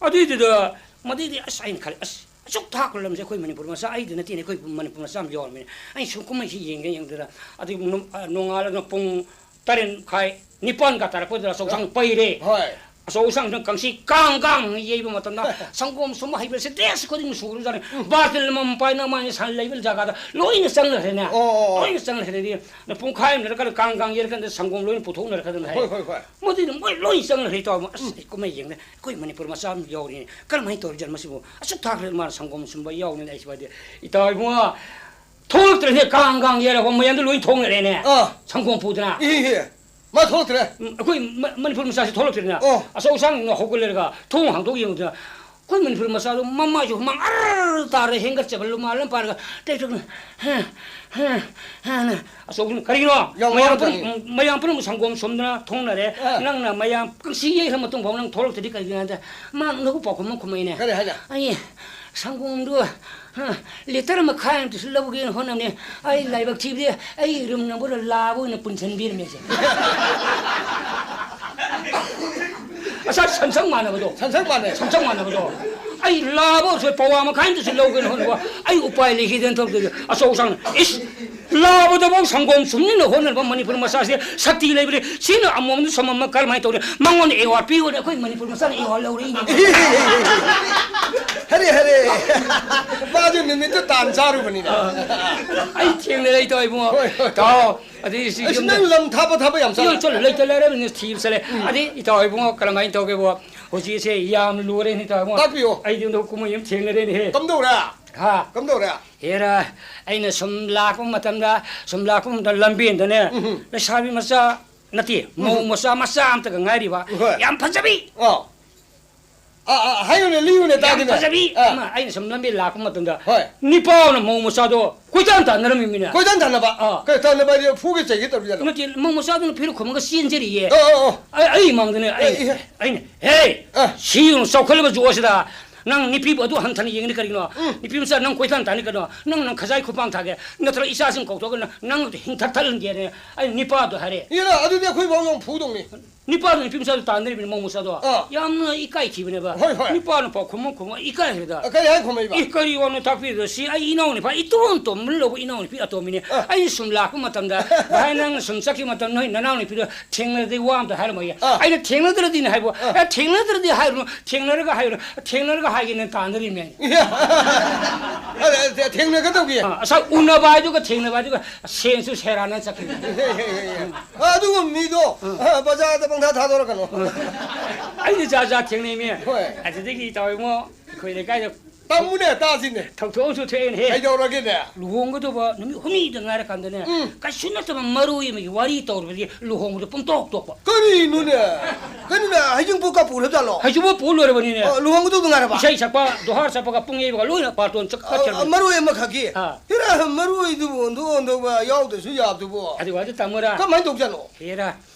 ꯑꯗꯨꯏꯗꯨꯗ ꯃꯗꯩꯗꯤ ꯑꯁ ꯑꯩꯅ ꯈꯜꯂꯦ, ꯑꯁ ꯑꯁꯨꯛ ꯊꯥꯛꯄ ꯂꯝꯁꯦ ꯑꯩꯈꯣꯏ ꯃꯅꯤꯄꯨꯔ ꯃꯆꯥ ꯑꯩꯗ ꯅꯠꯇꯦꯅꯦ, ꯑꯩꯈꯣꯏ ꯃꯅꯤꯄꯨꯔ ꯃꯆꯥ ꯑꯃ ꯌꯥꯎꯔꯝꯃꯤꯅꯦ꯫ ꯑꯩ ꯁꯨꯝ ꯀꯨꯝꯍꯩꯁꯤ ꯌꯦꯡꯒꯦ ꯌꯦꯡꯗꯨꯗ ꯑꯗꯨ ꯅꯨꯡ-, ꯑ, ꯅꯣꯡꯉꯥꯜꯂꯒ ꯄꯨꯡ ꯇꯔꯦꯠ ꯃꯈꯥꯏ, ꯅꯤꯄꯥꯟꯒ ꯇꯥꯔꯛꯄꯗꯨꯗ ꯑꯆꯧ ꯑꯁꯥꯡ ꯄꯩꯔꯦ꯫ ꯍꯣꯏ꯫ ꯑꯆꯧ ꯑꯁꯥꯡꯗꯨꯅ ꯀꯪꯁꯤ ꯀꯥꯡ ꯀꯥꯡ ꯌꯩꯕ ꯃꯇꯝꯗ ꯁꯪꯒꯣꯝ ꯁꯨꯝꯕ ꯍꯩꯕꯁꯦ ꯗꯦꯁ ꯈꯨꯗꯤꯡ ꯁꯨꯈ꯭ꯔꯖꯥꯠꯅꯤ꯫ ꯎꯝ꯫ ꯕꯥꯔꯇꯤꯟ ꯑꯃꯃꯝ ꯄꯥꯏꯅ ꯃꯥꯅ ꯁꯟ ꯂꯩꯕ ꯖꯒꯥꯗ ꯂꯣꯏꯅ ꯆꯪꯅꯈ꯭ꯔꯦꯅꯦ꯫ ꯑꯣ, ꯑꯣ, ꯑꯣ꯫ ꯂꯣꯏꯅ ꯆꯪꯅꯈ꯭ꯔꯦꯗꯤ ꯄꯨꯡꯈꯥꯏ ꯑꯃ ꯂꯩꯔꯀꯥꯟꯗ ꯀꯥꯡ ꯀꯥꯡ ꯌꯩꯔꯀꯥꯟꯗ ꯁꯪꯒꯣꯝ ꯂꯣꯏꯅ ꯄꯨꯊꯣꯛꯅꯔꯛꯀꯗꯕꯅꯤ ꯍꯥꯏ꯫ ꯍꯣꯏ, ꯍꯣꯏ, ꯍꯣꯏ꯫ ꯃꯗꯨꯗꯤ ꯃꯣꯏ ꯂꯣꯏ ꯆꯪꯅꯈ꯭ꯔꯦ ꯏꯇꯥꯎ꯫ ꯑꯁ, ꯎꯝ꯫ ꯑꯩ ꯀꯨꯝꯍꯩ ꯌꯦꯡꯗ ꯑꯩꯈꯣꯏ ꯃꯅꯤꯄꯨꯔ ꯃꯆꯥ ꯑꯃ ꯌꯥꯎꯔꯤꯅꯦ꯫ ꯀꯔꯝꯍꯥꯏꯅ ꯇꯧꯔꯤꯖꯥꯠꯅꯣ ꯃꯁꯤꯕꯨ? ꯑꯁꯨꯛ ꯊꯥꯈ꯭ꯔꯦ ꯃꯥꯅ ꯁꯪꯒꯣꯝ ꯁꯨꯝꯕ ꯌꯥꯎꯅꯤꯅ ꯑꯩꯁꯨ ꯍꯥꯏꯗꯤ, ꯏꯇꯥꯎ ꯏꯕꯨꯡꯉꯣ, ꯊꯣꯛꯂꯛꯇ꯭ꯔꯦꯅꯦ, ꯀꯥꯡ ꯀꯥꯡ ꯌꯩꯔꯕ ꯃꯌꯥꯝꯗꯣ ꯂꯣꯏ ꯊꯣꯛꯅꯔꯦꯅꯦ꯫ ꯑꯥ꯫ ꯁꯪꯒꯣꯝ ꯄꯨꯗꯅ꯫ ꯏꯍꯦ, ꯏꯍꯦ꯫ ꯃꯥ ꯊꯣꯛꯂꯛꯇ꯭ꯔꯦ꯫ ꯎꯝ, ꯑꯩꯈꯣꯏ ꯃ-, ꯃꯅꯤꯄꯨꯔ ꯃꯆꯥꯁꯤ ꯊꯣꯛꯂꯛꯇ꯭ꯔꯦꯅꯦ꯫ ꯑꯣ꯫ ꯑꯆꯧ ꯑꯁꯥꯡꯁꯤꯡꯅ ꯍꯧꯒꯠꯂꯦꯔꯒ ꯊꯣꯡ ꯍꯥꯡꯗꯣꯛ ꯌꯦꯡꯕꯗ ꯑꯩꯈꯣꯏ ꯃꯅꯤꯄꯨꯔ ꯃꯆꯥꯗꯣ ꯃꯃꯥꯏꯁꯨ ꯍꯨꯃꯥꯡ ꯑꯔ ꯇꯥꯔꯦ, ꯍꯦꯟꯒꯠꯆꯕ ꯂꯨꯃꯥꯏ ꯑꯃ ꯄꯥꯏꯔꯒ ꯇꯦꯛ ꯇꯦꯛ ꯍꯦ, ꯍꯦ, ꯍꯦꯅ ꯑꯆꯧꯕꯅ, "ꯀꯔꯤꯅꯣ?" ꯌꯥꯝ ꯃꯌꯥꯝ ꯋꯥꯔꯝꯖꯥꯠꯅꯤ꯫ ꯄꯨꯝ-, ꯃꯌꯥꯝ ꯄꯨꯝꯅꯃꯛ ꯁꯪꯒꯣꯝ ꯁꯨꯝꯗꯅ ꯊꯣꯡꯅꯔꯦ꯫ ꯑꯥ꯫ ꯅꯪꯅ ꯃꯌꯥꯝ ꯀꯪꯁꯤ ꯌꯩꯈ꯭ꯔ ꯃꯇꯨꯡ ꯐꯥꯎ ꯅꯪ ꯊꯣꯛꯂꯛꯇ꯭ꯔꯗꯤ ꯀꯔꯤꯒꯤꯅꯣ ꯍꯥꯏꯗ, ꯃꯥ ꯅꯈꯣꯏ ꯄꯥꯎꯈꯨꯝ ꯑꯃ ꯈꯨꯝꯃꯛꯏꯅꯦ꯫ ꯀꯔꯤ ꯍꯥꯏꯅ? "ꯑꯩ ꯁꯪꯒꯣꯝꯗꯨ, ꯍ, ꯂꯤꯇꯔ ꯃꯈꯥꯏ ꯑꯃꯇꯁꯨ ꯂꯧꯒꯦꯅ ꯍꯣꯠꯅꯕꯅꯦ꯫ ꯑꯩ ꯂꯥꯏꯕꯛ ꯊꯤꯕꯗꯤ ꯑꯩ ꯔꯨꯝ ꯅꯝꯕꯔ ꯂꯥꯕ ꯑꯣꯏꯅ ꯄꯨꯟꯁꯤꯟꯕꯤꯔꯝꯃꯦ ꯑꯩꯁꯦ꯫" ꯑꯁ, ꯁꯟꯁꯪ ꯃꯥꯟꯅꯕꯗꯣ꯫ ꯁꯟꯁꯪ ꯃꯥꯟꯅꯩ꯫ ꯁꯟꯁꯪ ꯃꯥꯟꯅꯕꯗꯣ꯫ "ꯑꯩ ꯂꯥꯕ ꯑꯣꯏꯔꯁꯨ ꯄꯋꯥ ꯃꯈꯥꯏ ꯑꯃꯇꯁꯨ ꯂꯧꯒꯦꯅ ꯍꯣꯠꯅꯕ ꯑꯩ ꯎꯄꯥꯏ ꯂꯩꯈꯤꯗꯦꯅ ꯊꯣꯛꯇꯣꯏꯁꯦ꯫" ꯑꯆꯧ ꯑꯁꯥꯡꯅ, "ꯏꯁ, ꯂꯥꯕꯗꯐꯥꯎ ꯁꯪꯒꯣꯝ ꯁꯨꯝꯅꯤꯅ ꯍꯣꯠꯅꯔꯕ ꯃꯅꯤꯄꯨꯔ ꯃꯆꯥꯁꯦ ꯁꯛꯇꯤ ꯂꯩꯕꯅꯤ꯫ ꯁꯤꯅ ꯑꯃꯣꯝꯗ ꯁꯪꯒꯣꯝ ꯑꯃ ꯀꯔꯝꯍꯥꯏꯅ ꯇꯧꯔꯤ? ꯃꯉꯣꯟꯗ ꯑꯦꯋꯥꯔꯗ ꯄꯤꯌꯣꯅ ꯑꯩꯈꯣꯏ ꯃꯅꯤꯄꯨꯔ ꯃꯆꯥꯅ ꯑꯦꯋꯥꯔꯗ ꯂꯧꯔꯛꯏꯅꯦ꯫" ꯍꯔꯦ, ꯍꯔꯦ꯫ ꯃꯥꯁꯨ ꯅꯨꯃꯤꯠꯇꯨ ꯇꯥꯟ ꯆꯥꯔꯨꯕꯅꯤꯅꯦ꯫ ꯑꯩ ꯊꯦꯡꯅꯔꯦ ꯏꯇꯥꯎ ꯏꯕꯨꯡꯉꯣ꯫ ꯍꯣꯏ, ꯍꯣꯏ꯫ ꯏꯇꯥꯎ, ꯑꯗꯩ ꯁꯤ ꯑꯩꯁ, ꯌꯨꯝꯗ ꯅꯪ ꯂꯝ ꯊꯥꯞꯄ ꯊꯥꯞꯄ ꯌꯥꯝ ꯆꯠꯂꯦ꯫ ꯌꯨꯝ ꯆꯠꯂꯦ, ꯂꯩꯇ ꯂꯥꯏꯔꯕꯅꯤꯅ ꯊꯤꯕ ꯆꯠꯂꯦ꯫ ꯎꯝ꯫ ꯑꯗꯩ ꯏꯇꯥꯎ ꯏꯕꯨꯡꯉꯣ ꯀꯔꯝꯍꯥꯏꯅ ꯇꯧꯒꯦꯕꯨ? ꯍꯧꯖꯤꯛꯁꯦ ꯌꯥꯝ ꯂꯨꯔꯦꯅꯦ ꯇꯥꯃꯣ꯫ ꯇꯥꯛꯄꯤꯌꯣ꯫ ꯑꯩꯗꯤ ꯍꯟꯗꯛ ꯀꯨꯝꯍꯩ ꯑꯃ ꯊꯦꯡꯅꯔꯦꯅꯦꯍꯦ꯫ ꯀꯝꯗꯧꯔꯦ? ꯍꯥ? ꯀꯝꯗꯧꯔꯦ? ꯍꯦꯔꯥ, ꯑꯩꯅ ꯁꯨꯝ ꯂꯥꯛꯄ ꯃꯇꯝꯗ, ꯁꯨꯝ ꯂꯥꯛꯄ ꯃꯇꯝꯗ ꯂꯝꯕꯦꯟꯗꯅꯦ, ꯎꯝ꯫ ꯂꯩꯁꯥꯕꯤ ꯃꯆꯥ ꯅꯠꯇꯦ, ꯃꯧ ꯎꯝ꯫ ꯃꯆꯥ, ꯃꯆꯥ ꯑꯝꯇꯒ ꯉꯥꯏꯔꯤꯕ꯫ ꯍꯣꯏ꯫ ꯌꯥꯝ ꯐꯖꯕꯤ꯫ ꯑꯥ꯫ ꯑꯥ, ꯑꯥ, ꯍꯥꯏꯌꯨꯅꯦ, ꯂꯤꯌꯨꯅꯦ, ꯌꯥꯝ ꯇꯥꯒꯦꯅꯦ꯫ ꯐꯖꯕꯤ ꯑꯥ꯫ ꯑꯃ, ꯑꯩꯅ ꯁꯨꯝ ꯂꯝꯕꯤ ꯂꯥꯛꯄ ꯃꯇꯝꯗ, ꯍꯣꯏ꯫ ꯅꯤꯄꯥ ꯑꯃꯅ ꯃꯧ ꯃꯆꯥꯗꯣ ꯀꯣꯏꯇꯥꯟ ꯇꯥꯟꯅꯔꯝꯃꯤꯃꯤꯅꯦ꯫ ꯀꯣꯏꯇꯥꯟ ꯇꯥꯟꯅꯕ? ꯑꯥ꯫ ꯀꯩ ꯇꯥꯟꯅꯕ ꯍꯥꯏꯗꯤ ꯐꯨꯒꯦ ꯆꯩꯒꯦ ꯇꯧꯔꯤꯖꯥꯠꯂꯣ? ꯅꯠꯇꯦ, ꯃꯧ ꯃꯆꯥꯗꯨꯅ ꯐꯤꯔꯨꯛ ꯈꯨꯝꯃꯒ ꯆꯦꯟꯖꯔꯤꯌꯦ꯫ ꯑꯣ, ꯑꯣ, ꯑꯣ꯫ ꯑꯩ, ꯑꯩ ꯃꯥꯡꯗꯅꯦ, ꯑꯩ, ꯑꯦ, ꯏꯍꯦ꯫ ꯑꯩꯅ, "ꯍꯦ! ꯑꯥ꯫ ꯁꯤ ꯌꯦꯡꯉꯨ, ꯆꯥꯎꯈꯠꯂꯕ ꯖꯨꯒ ꯑꯁꯤꯗ ꯅꯪ ꯅꯨꯄꯤꯕꯨ ꯑꯗꯨ ꯍꯟꯊꯅ ꯌꯦꯡꯉꯤꯗꯤ ꯀꯔꯤꯒꯤꯅꯣ? ꯎꯝ꯫ ꯅꯨꯄꯤ ꯃꯆꯥ ꯅꯪ ꯀꯣꯏꯇꯥꯟ ꯇꯥꯟꯅꯤ ꯀꯩꯅꯣ? ꯅꯪ, ꯅꯪ ꯈꯖꯥꯏ ꯈꯨꯄꯥꯡ ꯊꯥꯒꯦ, ꯅꯠꯇ꯭ꯔꯒ ꯏꯆꯥꯁꯤꯡ ꯀꯧꯊꯣꯛꯑꯒ ꯅꯪ, ꯅꯪ ꯍꯤꯡꯊ ꯊꯠꯍꯟꯒꯦꯅꯦ?" ꯑꯩ ꯅꯤꯄꯥꯗꯣ ꯍꯥꯏꯔꯦ꯫ ꯏꯔꯥ, ꯑꯗꯨꯗꯤ ꯑꯩꯈꯣꯏ ꯐꯥꯎ ꯌꯥꯝ ꯐꯨꯗꯧꯅꯤ꯫ ꯅꯤꯄꯥꯗꯨ ꯅꯨꯄꯤ ꯃꯆꯥꯗꯨ ꯇꯥꯟꯅꯔꯤꯕꯅꯤ, ꯃꯧ ꯃꯆꯥꯗꯣ꯫ ꯑꯥ꯫ ꯌꯥꯝꯅ ꯏꯀꯥꯏ ꯊꯤꯕꯅꯦꯕ꯫ ꯍꯣꯏ, ꯍꯣꯏ꯫ ꯅꯤꯄꯥꯅ ꯄꯥꯎꯈꯨꯝ ꯑꯃ ꯈꯨꯝꯃ ꯏꯀꯥꯏ ꯍꯥꯏꯕꯗ꯫ ꯑ, ꯀꯔꯤ ꯍꯥꯏ ꯈꯨꯝꯃꯛꯏꯕ? "ꯑꯦ, ꯀꯔꯤ ꯋꯥꯅꯣ ꯇꯥꯛꯄꯤꯔꯤꯗꯣ? ꯁꯤ ꯑꯩ ꯏꯅꯥꯎ ꯅꯨꯄꯥ, ꯏꯇꯣꯟ ꯇꯣꯟꯕ ꯂꯧꯕ ꯏꯅꯥꯎ ꯅꯨꯄꯤ ꯑꯇꯣꯝꯕꯤꯅꯦ꯫ ꯑꯥ꯫ ꯑꯩꯅ ꯁꯨꯝ ꯂꯥꯛꯄ ꯃꯇꯝꯗ, ꯚꯥꯏ, ꯅꯪ ꯁꯨꯝ ꯆꯠꯈꯤꯕ ꯃꯇꯝꯗ ꯅꯣꯏ ꯅꯅꯥꯎ ꯅꯨꯄꯤꯗꯣ ꯊꯦꯡꯅꯔꯗꯤ ꯋꯥ ꯑꯝꯇ ꯍꯥꯏꯔꯝꯃꯣꯏꯌꯦ꯫ ꯑꯥ꯫ ꯑꯩꯅ ꯊꯦꯡꯅꯗ꯭ꯔꯗꯤꯅꯦ ꯍꯥꯏꯕ, ꯑꯥ꯫ ꯑꯦ, ꯊꯦꯡꯅꯗ꯭ꯔꯗꯤ ꯍꯥꯏꯔꯨꯅꯨ, ꯊꯦꯡꯅꯔꯒ ꯍꯥꯏꯔꯨꯅꯨ, ꯊꯦꯡꯅꯔꯒ ꯍꯥꯏꯒꯦꯅ ꯇꯥꯟꯅꯔꯤꯃꯦ꯫ ꯑꯦ, ꯑꯦ, ꯊꯦꯡꯅꯒꯗꯧꯒꯤ꯫ ꯑꯥ, ꯑꯁ, ꯎꯅꯕ ꯍꯥꯏꯗꯨꯒ ꯊꯦꯡꯅꯕ ꯍꯥꯏꯗꯨꯒ ꯁꯦꯟꯁꯨ ꯁꯦꯔꯥꯟꯅ ꯆꯠꯈꯤꯕ꯫ ꯍꯦ, ꯍꯦ, ꯍꯦ, ꯍꯦ꯫ ꯑ, ꯑꯗꯨꯒꯨꯝꯕ ꯃꯤꯗꯣ, ꯑ, ꯕꯖꯥꯔꯗ ꯄꯪꯊꯥ ꯊꯥꯗꯣꯔꯛꯀꯅꯣ꯫ ꯑꯩꯗꯤ ꯖꯥꯠ ꯖꯥꯠ ꯊꯦꯡꯅꯩꯃꯤ꯫ ꯍꯣꯏ꯫ ꯑꯗꯨꯗꯒꯤ ꯏꯇꯥꯎ ꯏꯕꯨꯡꯉꯣ, ꯑꯩꯈꯣꯏ ꯂꯩꯀꯥꯏꯗ ꯇꯝꯃꯨꯅꯦ, ꯇꯥꯁꯤꯅꯦ꯫ ꯊꯧꯗꯣꯛ ꯑꯃꯁꯨ ꯊꯣꯛꯑꯦꯅꯦꯍꯦ꯫ ꯀꯩꯗꯧꯔꯒꯦꯅꯦ? ꯂꯨꯍꯣꯡꯒꯗꯧꯕ ꯅꯨꯃꯤꯠ ꯍꯨꯝꯅꯤꯗ ꯉꯥꯏꯔꯀꯥꯟꯗꯅꯦ, ꯎꯝ꯫ ꯀꯩꯁꯨ ꯅꯠꯇꯕ ꯃꯔꯣꯏ ꯑꯃꯒꯤ ꯋꯥꯔꯤ ꯇꯧꯔꯨꯕꯗꯒꯤ ꯂꯨꯍꯣꯡꯕꯗꯣ ꯄꯨꯡꯇꯣꯛ ꯇꯣꯛꯄ꯫ ꯀꯔꯤꯅꯣꯅꯦ? ꯀꯩꯅꯣꯅꯦ, ꯍꯩꯖꯤꯡꯄꯣꯠꯀ ꯄꯨꯔꯖꯥꯠꯂꯣ? ꯍꯩꯖꯤꯡꯄꯣꯠ ꯄꯨ ꯂꯣꯏꯔꯕꯅꯤꯅꯦ꯫ ꯑ, ꯂꯨꯍꯣꯡꯒꯗꯧꯕ ꯉꯥꯏꯔꯕ? ꯏꯁꯩ ꯁꯛꯄ, ꯗꯣꯍꯥꯔ ꯆꯠꯄꯒ ꯄꯨꯡ ꯌꯩꯕꯒ ꯂꯣꯏꯅ ꯕꯥꯔꯇꯣꯟ ꯆꯠ-, ꯑ, ꯆꯠꯈ꯭ꯔꯕꯅꯤ꯫ ꯑ, ꯃꯔꯣꯏ ꯑꯃꯈꯛꯀꯤ? ꯑꯥ꯫ ꯍꯦꯔꯥ, ꯃꯔꯣꯏꯗꯨꯕꯨ ꯑꯣꯟꯊꯣꯛ ꯑꯣꯟꯊꯣꯛꯄ ꯌꯥꯎꯗ꯭ꯔꯁꯨ ꯌꯥꯕꯗꯨꯕꯨ꯫ ꯑꯗꯨ ꯋꯥꯗꯨ ꯇꯝꯃꯨꯔꯥ? ꯀꯃꯥꯏꯅ ꯇꯧꯖꯥꯠꯅꯣ? ꯍꯦꯔꯥ,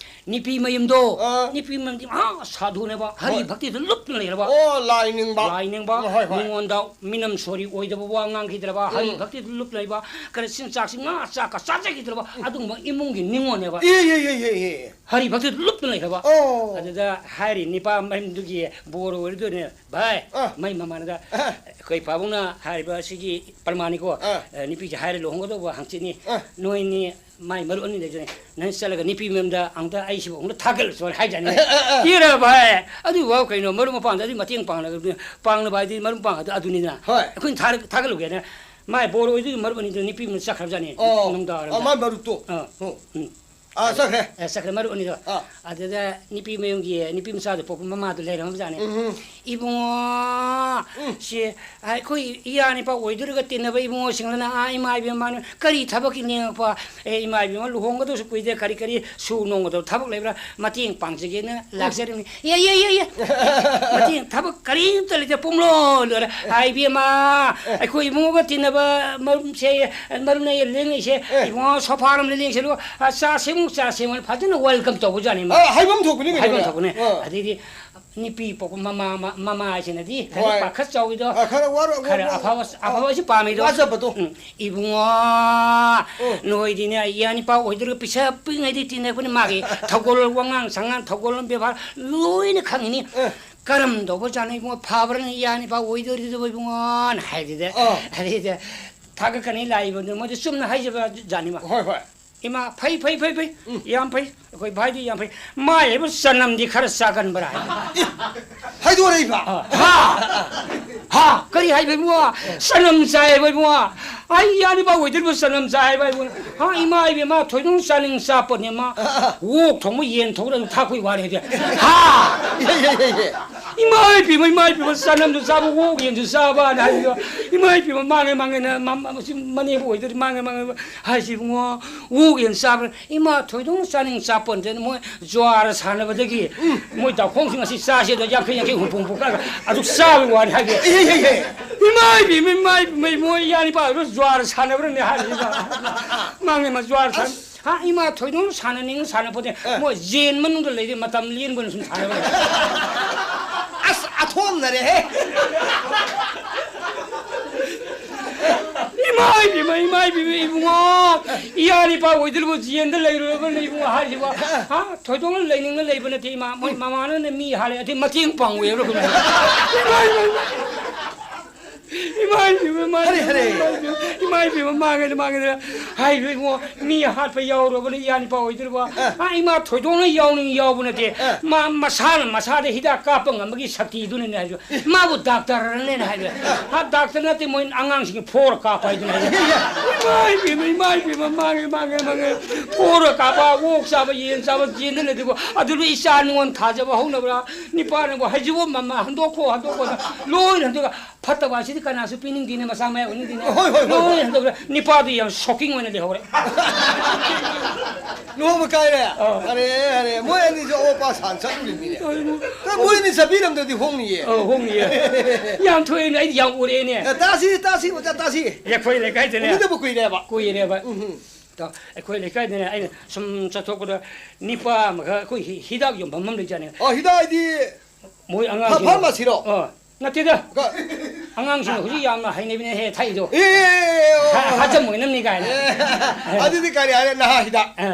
ꯅꯨꯄꯤ ꯃꯌꯨꯝꯗꯣ, ꯑꯥ꯫ ꯅꯨꯄꯤ ꯃꯌꯨꯝꯗꯤ ꯃꯍꯥ ꯁꯥꯙꯨꯅꯦꯕ, ꯍꯔꯤ ꯍꯣꯏ꯫ ꯚꯛꯇꯤꯗ ꯂꯨꯞꯇꯨꯅ ꯂꯩꯔꯕ꯫ ꯑꯣ, ꯂꯥꯏ ꯅꯤꯡꯕ꯫ ꯂꯥꯏ ꯅꯤꯡꯕ, ꯍꯣꯏ, ꯍꯣꯏ꯫ ꯃꯤꯉꯣꯟꯗ ꯃꯤꯅꯝ ꯁꯣꯔꯤ ꯑꯣꯏꯗꯕ ꯋꯥ ꯉꯥꯡꯈꯤꯗ꯭ꯔꯕ, ꯍꯔꯤ ꯎꯝ꯫ ꯚꯛꯇꯤꯗ ꯂꯨꯞ ꯂꯩꯕ, ꯀꯔꯤ ꯆꯤꯟꯖꯥꯛꯁꯤ ꯉꯥ ꯆꯥꯛꯀ ꯆꯥꯖꯈꯤꯗ꯭ꯔꯕ, ꯑꯗꯨꯒꯨꯝꯕ ꯏꯃꯨꯡꯒꯤ ꯅꯤꯉꯣꯜꯅꯦꯕ꯫ ꯑꯦ, ꯑꯦ, ꯑꯦ, ꯑꯦ, ꯑꯦ꯫ ꯍꯔꯤ ꯚꯛꯇꯤꯗ ꯂꯨꯞꯇꯨꯅ ꯂꯩꯈ꯭ꯔꯕ꯫ ꯑꯣ꯫ ꯑꯗꯨꯗ ꯍꯥꯏꯔꯤ ꯅꯤꯄꯥ ꯃꯌꯨꯝꯗꯨꯒꯤ ꯕꯣꯔ ꯑꯣꯏꯔꯗꯣꯏꯅꯦ, "ꯚꯥꯏ, ꯑꯥ꯫ ꯃꯩ ꯃꯃꯥꯟꯅꯗ ꯑꯥ꯫ ꯑꯩꯈꯣꯏ ꯄꯥꯕꯨꯡꯅ ꯍꯥꯏꯔꯤꯕ ꯑꯁꯤꯒꯤ ꯄ꯭ꯔꯃꯥꯟꯅꯤꯀꯣ, ꯑꯥ꯫ ꯑ, ꯅꯨꯄꯤꯁꯦ ꯍꯥꯏꯔꯦ ꯂꯨꯍꯣꯡꯒꯗꯧꯕ ꯍꯪꯆꯤꯠꯅꯤ, ꯑꯥ꯫ ꯅꯣꯏꯅꯤ ꯃꯥꯏ ꯃꯔꯨꯞ ꯑꯅꯤ ꯂꯩꯖꯅꯤ, ꯅꯪ ꯆꯠꯂꯒ ꯅꯨꯄꯤ ꯃꯌꯨꯝꯗ ꯑꯝꯇ ꯑꯩꯁꯤꯕꯨ ꯑꯃꯨꯛꯇ ꯊꯥꯒꯠꯂꯨ" ꯁꯨꯃꯥꯏꯅ ꯍꯥꯏꯖꯥꯠꯅꯤ꯫ ꯑ, ꯑ, ꯑ꯫ ꯏꯔꯕ ꯚꯥꯏ, ꯑꯗꯨꯕꯨ ꯀꯩꯅꯣ, ꯃꯔꯨꯞ ꯃꯄꯥꯡꯗ ꯑꯗꯨꯒꯤ ꯃꯇꯦꯡ ꯄꯥꯡꯅꯒꯗꯕꯅꯤ, ꯄꯥꯡꯅꯕ ꯍꯥꯏꯗꯤ ꯃꯔꯨꯞ ꯃꯄꯥꯡ ꯑꯗꯨ ꯑꯗꯨꯅꯤꯗꯅ꯫ ꯍꯣꯏ꯫ ꯑꯩꯈꯣꯏꯅ ꯊꯥꯔ-, ꯊꯥꯒꯠꯂꯨꯒꯦꯅ ꯃꯥꯏ ꯕꯣꯔ ꯑꯣꯏꯗꯣꯏꯒꯤ ꯃꯔꯨꯞ ꯑꯅꯤꯗꯨ ꯅꯨꯄꯤ ꯃꯌꯨꯝꯗ ꯆꯠꯈ꯭ꯔꯕꯖꯥꯠꯅꯤ꯫ ꯑꯣ꯫ ꯅꯨꯡꯗꯥꯡ ꯋꯥꯏꯔꯝꯗ꯫ ꯑ, ꯃꯥꯏ ꯃꯔꯨꯞꯇꯣ꯫ ꯑ꯫ ꯑꯣ꯫ ꯎꯝ꯫ ꯑꯥ, ꯆꯠꯈ꯭ꯔꯦ꯫ ꯑꯦ, ꯆꯠꯈ꯭ꯔꯦ, ꯃꯔꯨꯞ ꯑꯅꯤꯗꯣ꯫ ꯑꯥ꯫ ꯑꯗꯨꯗ ꯅꯨꯄꯤ ꯃꯌꯨꯝꯒꯤ ꯅꯨꯄꯤ ꯃꯆꯥꯗꯣ ꯄꯣꯛꯄ ꯃꯃꯥꯗꯣ ꯂꯩꯔꯝꯕꯖꯥꯠꯅꯤ꯫ ꯎꯝ꯫ "ꯏꯕꯨꯡꯉꯣ, ꯎꯝ꯫ ꯁꯤ ꯑꯩꯈꯣꯏ ꯏꯌꯥ ꯅꯤꯄꯥ ꯑꯣꯏꯗꯣꯔꯒ ꯇꯤꯟꯅꯕ ꯏꯕꯨꯡꯉꯣꯁꯤꯡꯗꯨꯅ, ꯑꯥ, ꯏꯃꯥ ꯏꯕꯦꯝꯃ, ꯀꯔꯤ ꯊꯕꯛꯀꯤ ꯂꯦꯡꯉꯛꯄ? ꯑꯦ, ꯏꯃꯥ ꯏꯕꯦꯝꯃ, ꯂꯨꯍꯣꯡꯒꯗꯧꯁꯨ ꯀꯨꯏꯗꯦ, ꯀꯔꯤ ꯀꯔꯤ ꯁꯨ ꯅꯣꯡꯒꯗꯧ ꯊꯕꯛ ꯂꯩꯕ꯭ꯔꯥ? ꯃꯇꯦꯡ ꯄꯥꯡꯖꯒꯦꯅ ꯂꯥꯛꯆꯔꯤꯕꯅꯤ꯫" "ꯌꯦ, ꯌꯦ, ꯌꯦ, ꯌꯦ꯫ ꯃꯇꯦꯡ ꯊꯕꯛ ꯀꯔꯤꯝꯇ ꯂꯩꯇꯦ, ꯄꯨꯡꯂꯣꯏ ꯂꯣꯏꯔꯦ꯫ ꯑꯥ, ꯏꯕꯦꯝꯃ, ꯑꯩꯈꯣꯏ ꯏꯕꯨꯡꯉꯣꯒ ꯇꯤꯟꯅꯕ ꯃꯔꯨꯞꯁꯦ, ꯃꯔꯨꯞꯅ ꯂꯦꯡꯉꯛꯏꯁꯦ, ꯑꯦ꯫ ꯏꯕꯨꯡꯉꯣ, ꯁꯣꯐꯥꯔꯣꯝꯗ ꯂꯦꯡꯁꯤꯜꯂꯨ, ꯑ, ꯆꯥ ꯁꯦꯝꯃꯨ, ꯆꯥ ꯁꯦꯝꯃꯨ", ꯐꯖꯅ welcome ꯇꯧꯕꯖꯥꯠꯅꯤ ꯃꯥ꯫ ꯑ, ꯍꯥꯏꯐꯝ ꯊꯣꯛꯄꯅꯤ ꯀꯩꯅꯣ꯫ ꯍꯥꯏꯐꯝ ꯊꯣꯛꯄꯅꯦ꯫ ꯑ꯫ ꯑꯗꯩꯗꯤ ꯅꯨꯄꯤ ꯄꯣꯛꯄ ꯃꯃꯥ, ꯃ-, ꯃꯃꯥ ꯍꯥꯏꯁꯤꯅꯗꯤ ꯈꯔ ꯍꯣꯏ꯫ ꯄꯥꯈꯠ ꯆꯥꯎꯏꯗꯣ, ꯑ, ꯈꯔ ꯋꯥꯔ-, ꯈꯔ ꯋꯥ-, ꯑꯐꯕ, ꯑ, ꯑꯐꯕꯁꯤ ꯄꯥꯝꯃꯤꯗꯣ꯫ ꯋꯥꯖꯕꯗꯣ꯫ ꯎꯝ, "ꯏꯕꯨꯡꯉꯣ, ꯎꯝ꯫ ꯅꯣꯏꯗꯤꯅꯦ, ꯏꯌꯥ ꯅꯤꯄꯥ ꯑꯣꯏꯗꯣꯏꯔꯒ ꯄꯤꯁꯛ ꯄꯤꯛꯏꯉꯩꯗꯤ ꯇꯤꯟꯅꯕꯅꯤ, ꯃꯥꯒꯤ ꯊꯧꯒꯜ ꯋꯥꯉꯥꯡ ꯁꯉꯥꯡ, ꯊꯧꯒꯜ ꯕꯦꯕꯥꯔ ꯂꯣꯏꯅ ꯈꯪꯉꯤꯅꯤ꯫ ꯑ꯫ ꯀꯔꯝ ꯇꯧꯕ ꯖꯥꯠꯅꯣ ꯏꯕꯨꯡꯉꯣ, ꯐꯕ꯭ꯔꯅ ꯏꯌꯥ ꯅꯤꯄꯥ ꯑꯣꯏꯗꯣꯔꯤꯗꯨꯕꯨ ꯏꯕꯨꯡꯉꯣꯅ?" ꯍꯥꯏꯗꯨꯗ, ꯑ꯫ ꯑꯗꯩꯗ ꯊꯥꯒꯠꯀꯅꯤ ꯂꯥꯛꯏꯕꯗꯨ ꯃꯣꯏꯗꯤ ꯆꯨꯝꯅ ꯍꯥꯏꯖꯕ ꯖꯥꯠꯅꯤꯕ꯫ ꯍꯣꯏ, ꯍꯣꯏ꯫ "ꯏꯃꯥ, ꯐꯩ, ꯐꯩ, ꯐꯩ, ꯐꯩ, ꯎꯝ꯫ ꯌꯥꯝ ꯐꯩ, ꯑꯩꯈꯣꯏ ꯚꯥꯏꯗꯤ ꯌꯥꯝ ꯐꯩ꯫ ꯃꯥ ꯍꯥꯏꯕ ꯆꯅꯝꯗꯤ ꯈꯔ ꯆꯥꯒꯟꯕ꯭ꯔꯥ?" ꯍꯥꯏꯕ꯫ ꯍꯥꯏꯗꯣꯔꯛꯏꯕ? ꯑ, ꯍꯥ? ꯍꯥ? ꯀꯔꯤ ꯍꯥꯏꯕ ꯏꯕꯨꯡꯉꯣ? ꯆꯅꯝ ꯆꯥꯏ ꯍꯥꯏꯕ ꯏꯕꯨꯡꯉꯣ꯫ ꯑꯩ ꯏꯌꯥ ꯅꯤꯄꯥ ꯑꯣꯏꯗꯣꯔꯤꯕ ꯆꯅꯝ ꯆꯥꯏ ꯍꯥꯏꯕ ꯏꯕꯨꯡꯉꯣ꯫ ꯍꯥ, ꯏꯃꯥ ꯏꯕꯦꯝꯃ, ꯊꯣꯏꯗꯣꯡ ꯆꯥꯅꯤꯡ ꯆꯥꯄꯣꯠꯅꯦ ꯃꯥ꯫ ꯑꯣꯛ ꯊꯣꯡꯕ, ꯌꯦꯟ ꯊꯣꯡꯕꯗ ꯑꯗꯨꯝ ꯊꯥꯛꯄꯩ ꯋꯥꯅꯤ ꯍꯥꯏꯗꯤ꯫ ꯍꯥ? ꯌꯦ, ꯌꯦ, ꯌꯦ, ꯌꯦ꯫ ꯏꯃꯥ ꯏꯄꯦꯝꯃ, ꯏꯃꯥ ꯏꯄꯦꯝꯃ, ꯆꯅꯝꯁꯨ ꯆꯥꯕ, ꯑꯣꯛ ꯌꯦꯟꯁꯨ ꯆꯥꯕꯅ ꯍꯥꯏꯕꯗꯣ, ꯏꯃꯥ ꯏꯄꯦꯝꯃ, ꯃꯥꯡꯉꯦ, ꯃꯥꯡꯉꯦꯅ, ꯃ-, ꯃ-, ꯃꯁꯤ ꯃꯅꯦꯝꯕꯣꯛ ꯑꯣꯏꯗꯣꯏꯅꯤ, ꯃꯥꯡꯉꯦ, ꯃꯥꯡꯉꯦ ꯍꯥꯏꯁꯤ ꯏꯕꯨꯡꯉꯣ, ꯑꯣꯛ ꯌꯦꯟ ꯆꯥꯕ꯭ꯔꯥ? ꯏꯃꯥ ꯊꯣꯏꯗꯣꯛꯅ ꯆꯥꯅꯤꯡ ꯆꯥꯄꯣꯟꯇꯦ, ꯃꯣꯏ ꯖ꯭ꯋꯥꯔ ꯁꯥꯟꯅꯕꯗꯒꯤ ꯃꯣꯏ ꯗꯥꯎꯈꯣꯡꯁꯤꯡ ꯑꯁꯤ ꯆꯥꯁꯦ ꯑꯗꯣ ꯌꯥꯡꯈꯩ, ꯌꯥꯡꯈꯩ, ꯍꯨꯝꯐꯨ, ꯍꯨꯝꯐꯨ ꯀꯥꯏꯅ ꯑꯗꯨꯛ ꯆꯥꯕꯒꯤ ꯋꯥꯅꯤ ꯍꯥꯏꯕꯤ꯫ ꯏꯍꯦ, ꯏꯍꯦ, ꯏꯍꯦ꯫ ꯏꯃꯥ ꯏꯄꯦꯝꯃ, ꯏꯃꯥ ꯏꯄꯦꯝꯃ, ꯃꯣꯏ ꯏꯌꯥ ꯅꯤꯄꯥꯗꯨ ꯖ꯭ꯋꯥꯔ ꯁꯥꯟꯅꯕ꯭ꯔꯅꯦ ꯍꯥꯏꯔꯤꯕ꯫ ꯃꯥꯡꯉꯦ, ꯃꯥ ꯖ꯭ꯋꯥꯔ ꯁꯥꯟꯅ-, ꯑꯁ꯫ ꯍꯥ, ꯏꯃꯥ ꯊꯣꯏꯗꯣꯛꯅ ꯁꯥꯟꯅꯅꯤꯡ ꯁꯥꯟꯅꯄꯣꯠꯇꯦ꯫ ꯑꯦ꯫ ꯃꯣꯏ ꯖꯦꯟ ꯃꯅꯨꯡꯗ ꯂꯩꯔꯤ ꯃꯇꯝ ꯂꯦꯟꯕꯅ ꯁꯨꯝ ꯁꯥꯟꯅꯕ ꯂꯩ꯫ ꯑꯁ, ꯑꯊꯣꯝꯅꯔꯦꯍꯦ꯫ ꯏꯃꯥ ꯏꯕꯦꯝꯃ, ꯏꯃꯥ ꯏꯕꯦꯝꯃ, ꯏꯕꯨꯡꯉꯣ, ꯏꯌꯥ ꯅꯤꯄꯥ ꯑꯣꯏꯗꯣꯔꯤꯕ ꯖꯦꯟꯗ ꯂꯩꯔꯨꯔꯕꯅ ꯏꯕꯨꯡꯉꯣ ꯍꯥꯏꯔꯤꯕ꯫ ꯍꯥ? ꯊꯣꯏꯗꯣꯛꯅ ꯂꯩꯅꯤꯡꯅ ꯂꯩꯕ ꯅꯠꯇꯦ ꯏꯃꯥ꯫ ꯃꯣꯏ ꯃꯃꯥꯅꯅꯦ ꯃꯤ ꯍꯥꯜꯂꯦ, ꯑꯗꯩ ꯃꯇꯦꯡ ꯄꯥꯡꯉꯨ ꯍꯥꯏꯕ꯭ꯔꯥ ꯀꯩꯅꯣ꯫ ꯏꯃꯥ, ꯏꯃꯥ, ꯏꯃꯥ꯫ ꯏꯃꯥ ꯏꯕꯦꯝꯃ, ꯏꯃꯥ ꯍꯔꯦ, ꯍꯔꯦ꯫ ꯏꯕꯦꯝꯃ, ꯏꯃꯥ ꯏꯕꯦꯝꯃ, ꯃꯥꯡꯉꯦꯗ, ꯃꯥꯡꯉꯦꯗ꯫ ꯍꯥꯏꯔꯤꯕ ꯏꯕꯨꯡꯉꯣ, ꯃꯤ ꯍꯥꯠꯄ ꯌꯥꯎꯔꯕꯅ ꯏꯌꯥ ꯅꯤꯄꯥ ꯑꯣꯏꯗꯣꯔꯤꯕ꯫ ꯑ꯫ ꯑ, ꯏꯃꯥ ꯊꯣꯏꯗꯣꯛꯅ ꯌꯥꯎꯅꯤꯡ ꯌꯥꯎꯕ ꯅꯠꯇꯦ꯫ ꯑ꯫ ꯃꯥ ꯃꯁꯥꯅ ꯃꯁꯥꯗ ꯍꯤꯗꯥꯛ ꯀꯥꯞꯄ ꯉꯝꯕꯒꯤ ꯁꯛꯇꯤꯗꯨꯅꯅꯦ ꯍꯥꯏꯕ꯫ ꯃꯥꯕꯨ ꯗꯥꯛꯇꯔꯅꯦꯅ ꯍꯥꯏꯕ꯫ ꯑ, ꯗꯥꯛꯇꯔ ꯅꯠꯇꯦ, ꯃꯣꯏ ꯑꯉꯥꯡꯁꯤꯡꯒꯤ ꯐꯣꯔ ꯀꯥꯞꯄ ꯍꯥꯏꯗꯨꯅ ꯍꯥꯏꯕ꯫ ꯏꯃꯥ ꯏꯕꯦꯝꯃ, ꯏꯃꯥ ꯏꯕꯦꯝꯃ, ꯃꯥꯡꯉꯦ, ꯃꯥꯡꯉꯦ, ꯃꯥꯡꯉꯦ꯫ ꯐꯣꯔ ꯀꯥꯞꯄ, ꯑꯣꯛ ꯆꯥꯕ, ꯌꯦꯟ ꯆꯥꯕ, ꯌꯦꯟꯗ ꯂꯩꯗꯨꯕꯨ꯫ ꯑꯗꯨꯗ ꯏꯆꯥ ꯅꯤꯉꯣꯜ ꯊꯥꯖꯕ ꯍꯧꯅꯕ꯭ꯔꯥ? ꯅꯤꯄꯥꯅꯕꯨ ꯍꯩꯖꯤꯕꯣ ꯃꯃꯥ ꯍꯟꯗꯣꯛꯈꯣ, ꯍꯟꯗꯣꯛꯈꯣ꯫ ꯂꯣꯏꯅ ꯍꯟꯗꯣꯛꯑ ꯐꯠꯇꯕ ꯍꯥꯏꯁꯤꯗꯤ ꯀꯅꯥꯁꯨ ꯄꯤꯅꯤꯡꯗꯦꯅꯦ, ꯃꯆꯥ ꯃꯌꯥ ꯑꯣꯏꯅꯤꯡꯗꯦꯅꯦ꯫ ꯍꯣꯏ, ꯍꯣꯏ, ꯍꯣꯏ, ꯍꯣꯏ꯫ ꯂꯣꯏ ꯍꯟꯗꯣꯛꯈ꯭ꯔꯦ꯫ ꯅꯤꯄꯥꯗꯨ ꯌꯥꯝ ꯁꯣꯛꯀꯤꯡ ꯑꯣꯏꯅ ꯂꯩꯍꯧꯔꯦ꯫ ꯂꯨꯍꯣꯡꯕ ꯀꯥꯏꯔꯦ? ꯑꯥ꯫ ꯑꯔꯦ, ꯑꯔꯦ, ꯃꯣꯏ ꯑꯅꯤꯁꯨ ꯑꯋꯣꯠ ꯑꯄꯥ ꯁꯥꯟ ꯆꯠꯂꯤꯕꯅꯤꯅꯦ꯫ ꯍꯣꯏ, ꯃꯣꯏ ꯑꯅꯤ ꯆꯠꯄꯤꯔꯝꯗ꯭ꯔꯗꯤ ꯍꯣꯡꯅꯤꯌꯦ꯫ ꯑꯧ, ꯍꯣꯡꯅꯤꯌꯦ꯫ ꯌꯥꯝ ꯊꯣꯛꯑꯦꯅꯦ, ꯑꯩꯗꯤ ꯌꯥꯝ ꯎꯔꯛꯑꯦꯅꯦ꯫ ꯑꯦ, ꯇꯥꯁꯤ, ꯇꯥꯁꯤ, ꯑꯣꯖꯥ, ꯇꯥꯁꯤ꯫ ꯑꯩꯈꯣꯏ ꯂꯩꯀꯥꯏꯗꯅꯦ꯫ ꯎꯅꯗꯕ ꯀꯨꯏꯔꯦꯕ꯫ ꯀꯨꯏꯔꯦꯕ꯫ ꯎꯝ, ꯎꯝ꯫ ꯇꯥꯎ, ꯑꯩꯈꯣꯏ ꯂꯩꯀꯥꯏꯗꯅꯦ, ꯑꯩꯅ ꯁꯨꯝ ꯆꯠꯊꯣꯛꯄꯗ ꯅꯤꯄꯥ ꯑꯃꯈꯛ ꯑꯩꯈꯣꯏ ꯍꯤ-, ꯍꯤꯗꯥꯛ ꯌꯣꯟꯐꯝ ꯑꯃ ꯂꯩꯖꯥꯠꯅꯦ꯫ ꯑꯣ, ꯍꯤꯗꯥꯛ ꯍꯥꯏꯗꯤ ꯃꯣꯏ ꯐꯥ-, ꯑꯉꯥꯡꯁꯤꯡ ꯐꯥꯔꯃꯥꯁꯤꯔꯣ? ꯑ, ꯅꯠꯇꯦꯗ꯫ ꯀ-, ꯑꯉꯥꯡꯁꯤꯡꯅ ꯍꯧꯖꯤꯛ ꯌꯥꯝꯅ ꯍꯩꯅꯕꯤꯅꯦ ꯍꯦ ꯊꯛꯏꯗꯣ꯫ ꯑꯦ, ꯑꯦ, ꯑꯦ, ꯑꯦ, ꯑꯣ, ꯍꯥ-, ꯑꯣ, ꯍꯥꯖꯝ ꯑꯣꯏꯅꯕꯅꯤ ꯀꯥꯏꯅ꯫ ꯑꯦ, ꯑꯗꯨꯗꯤ ꯀꯔꯤ ꯍꯥꯏꯔꯦ, ꯅꯍꯥ ꯍꯤꯗꯥꯛ꯫ ꯑ,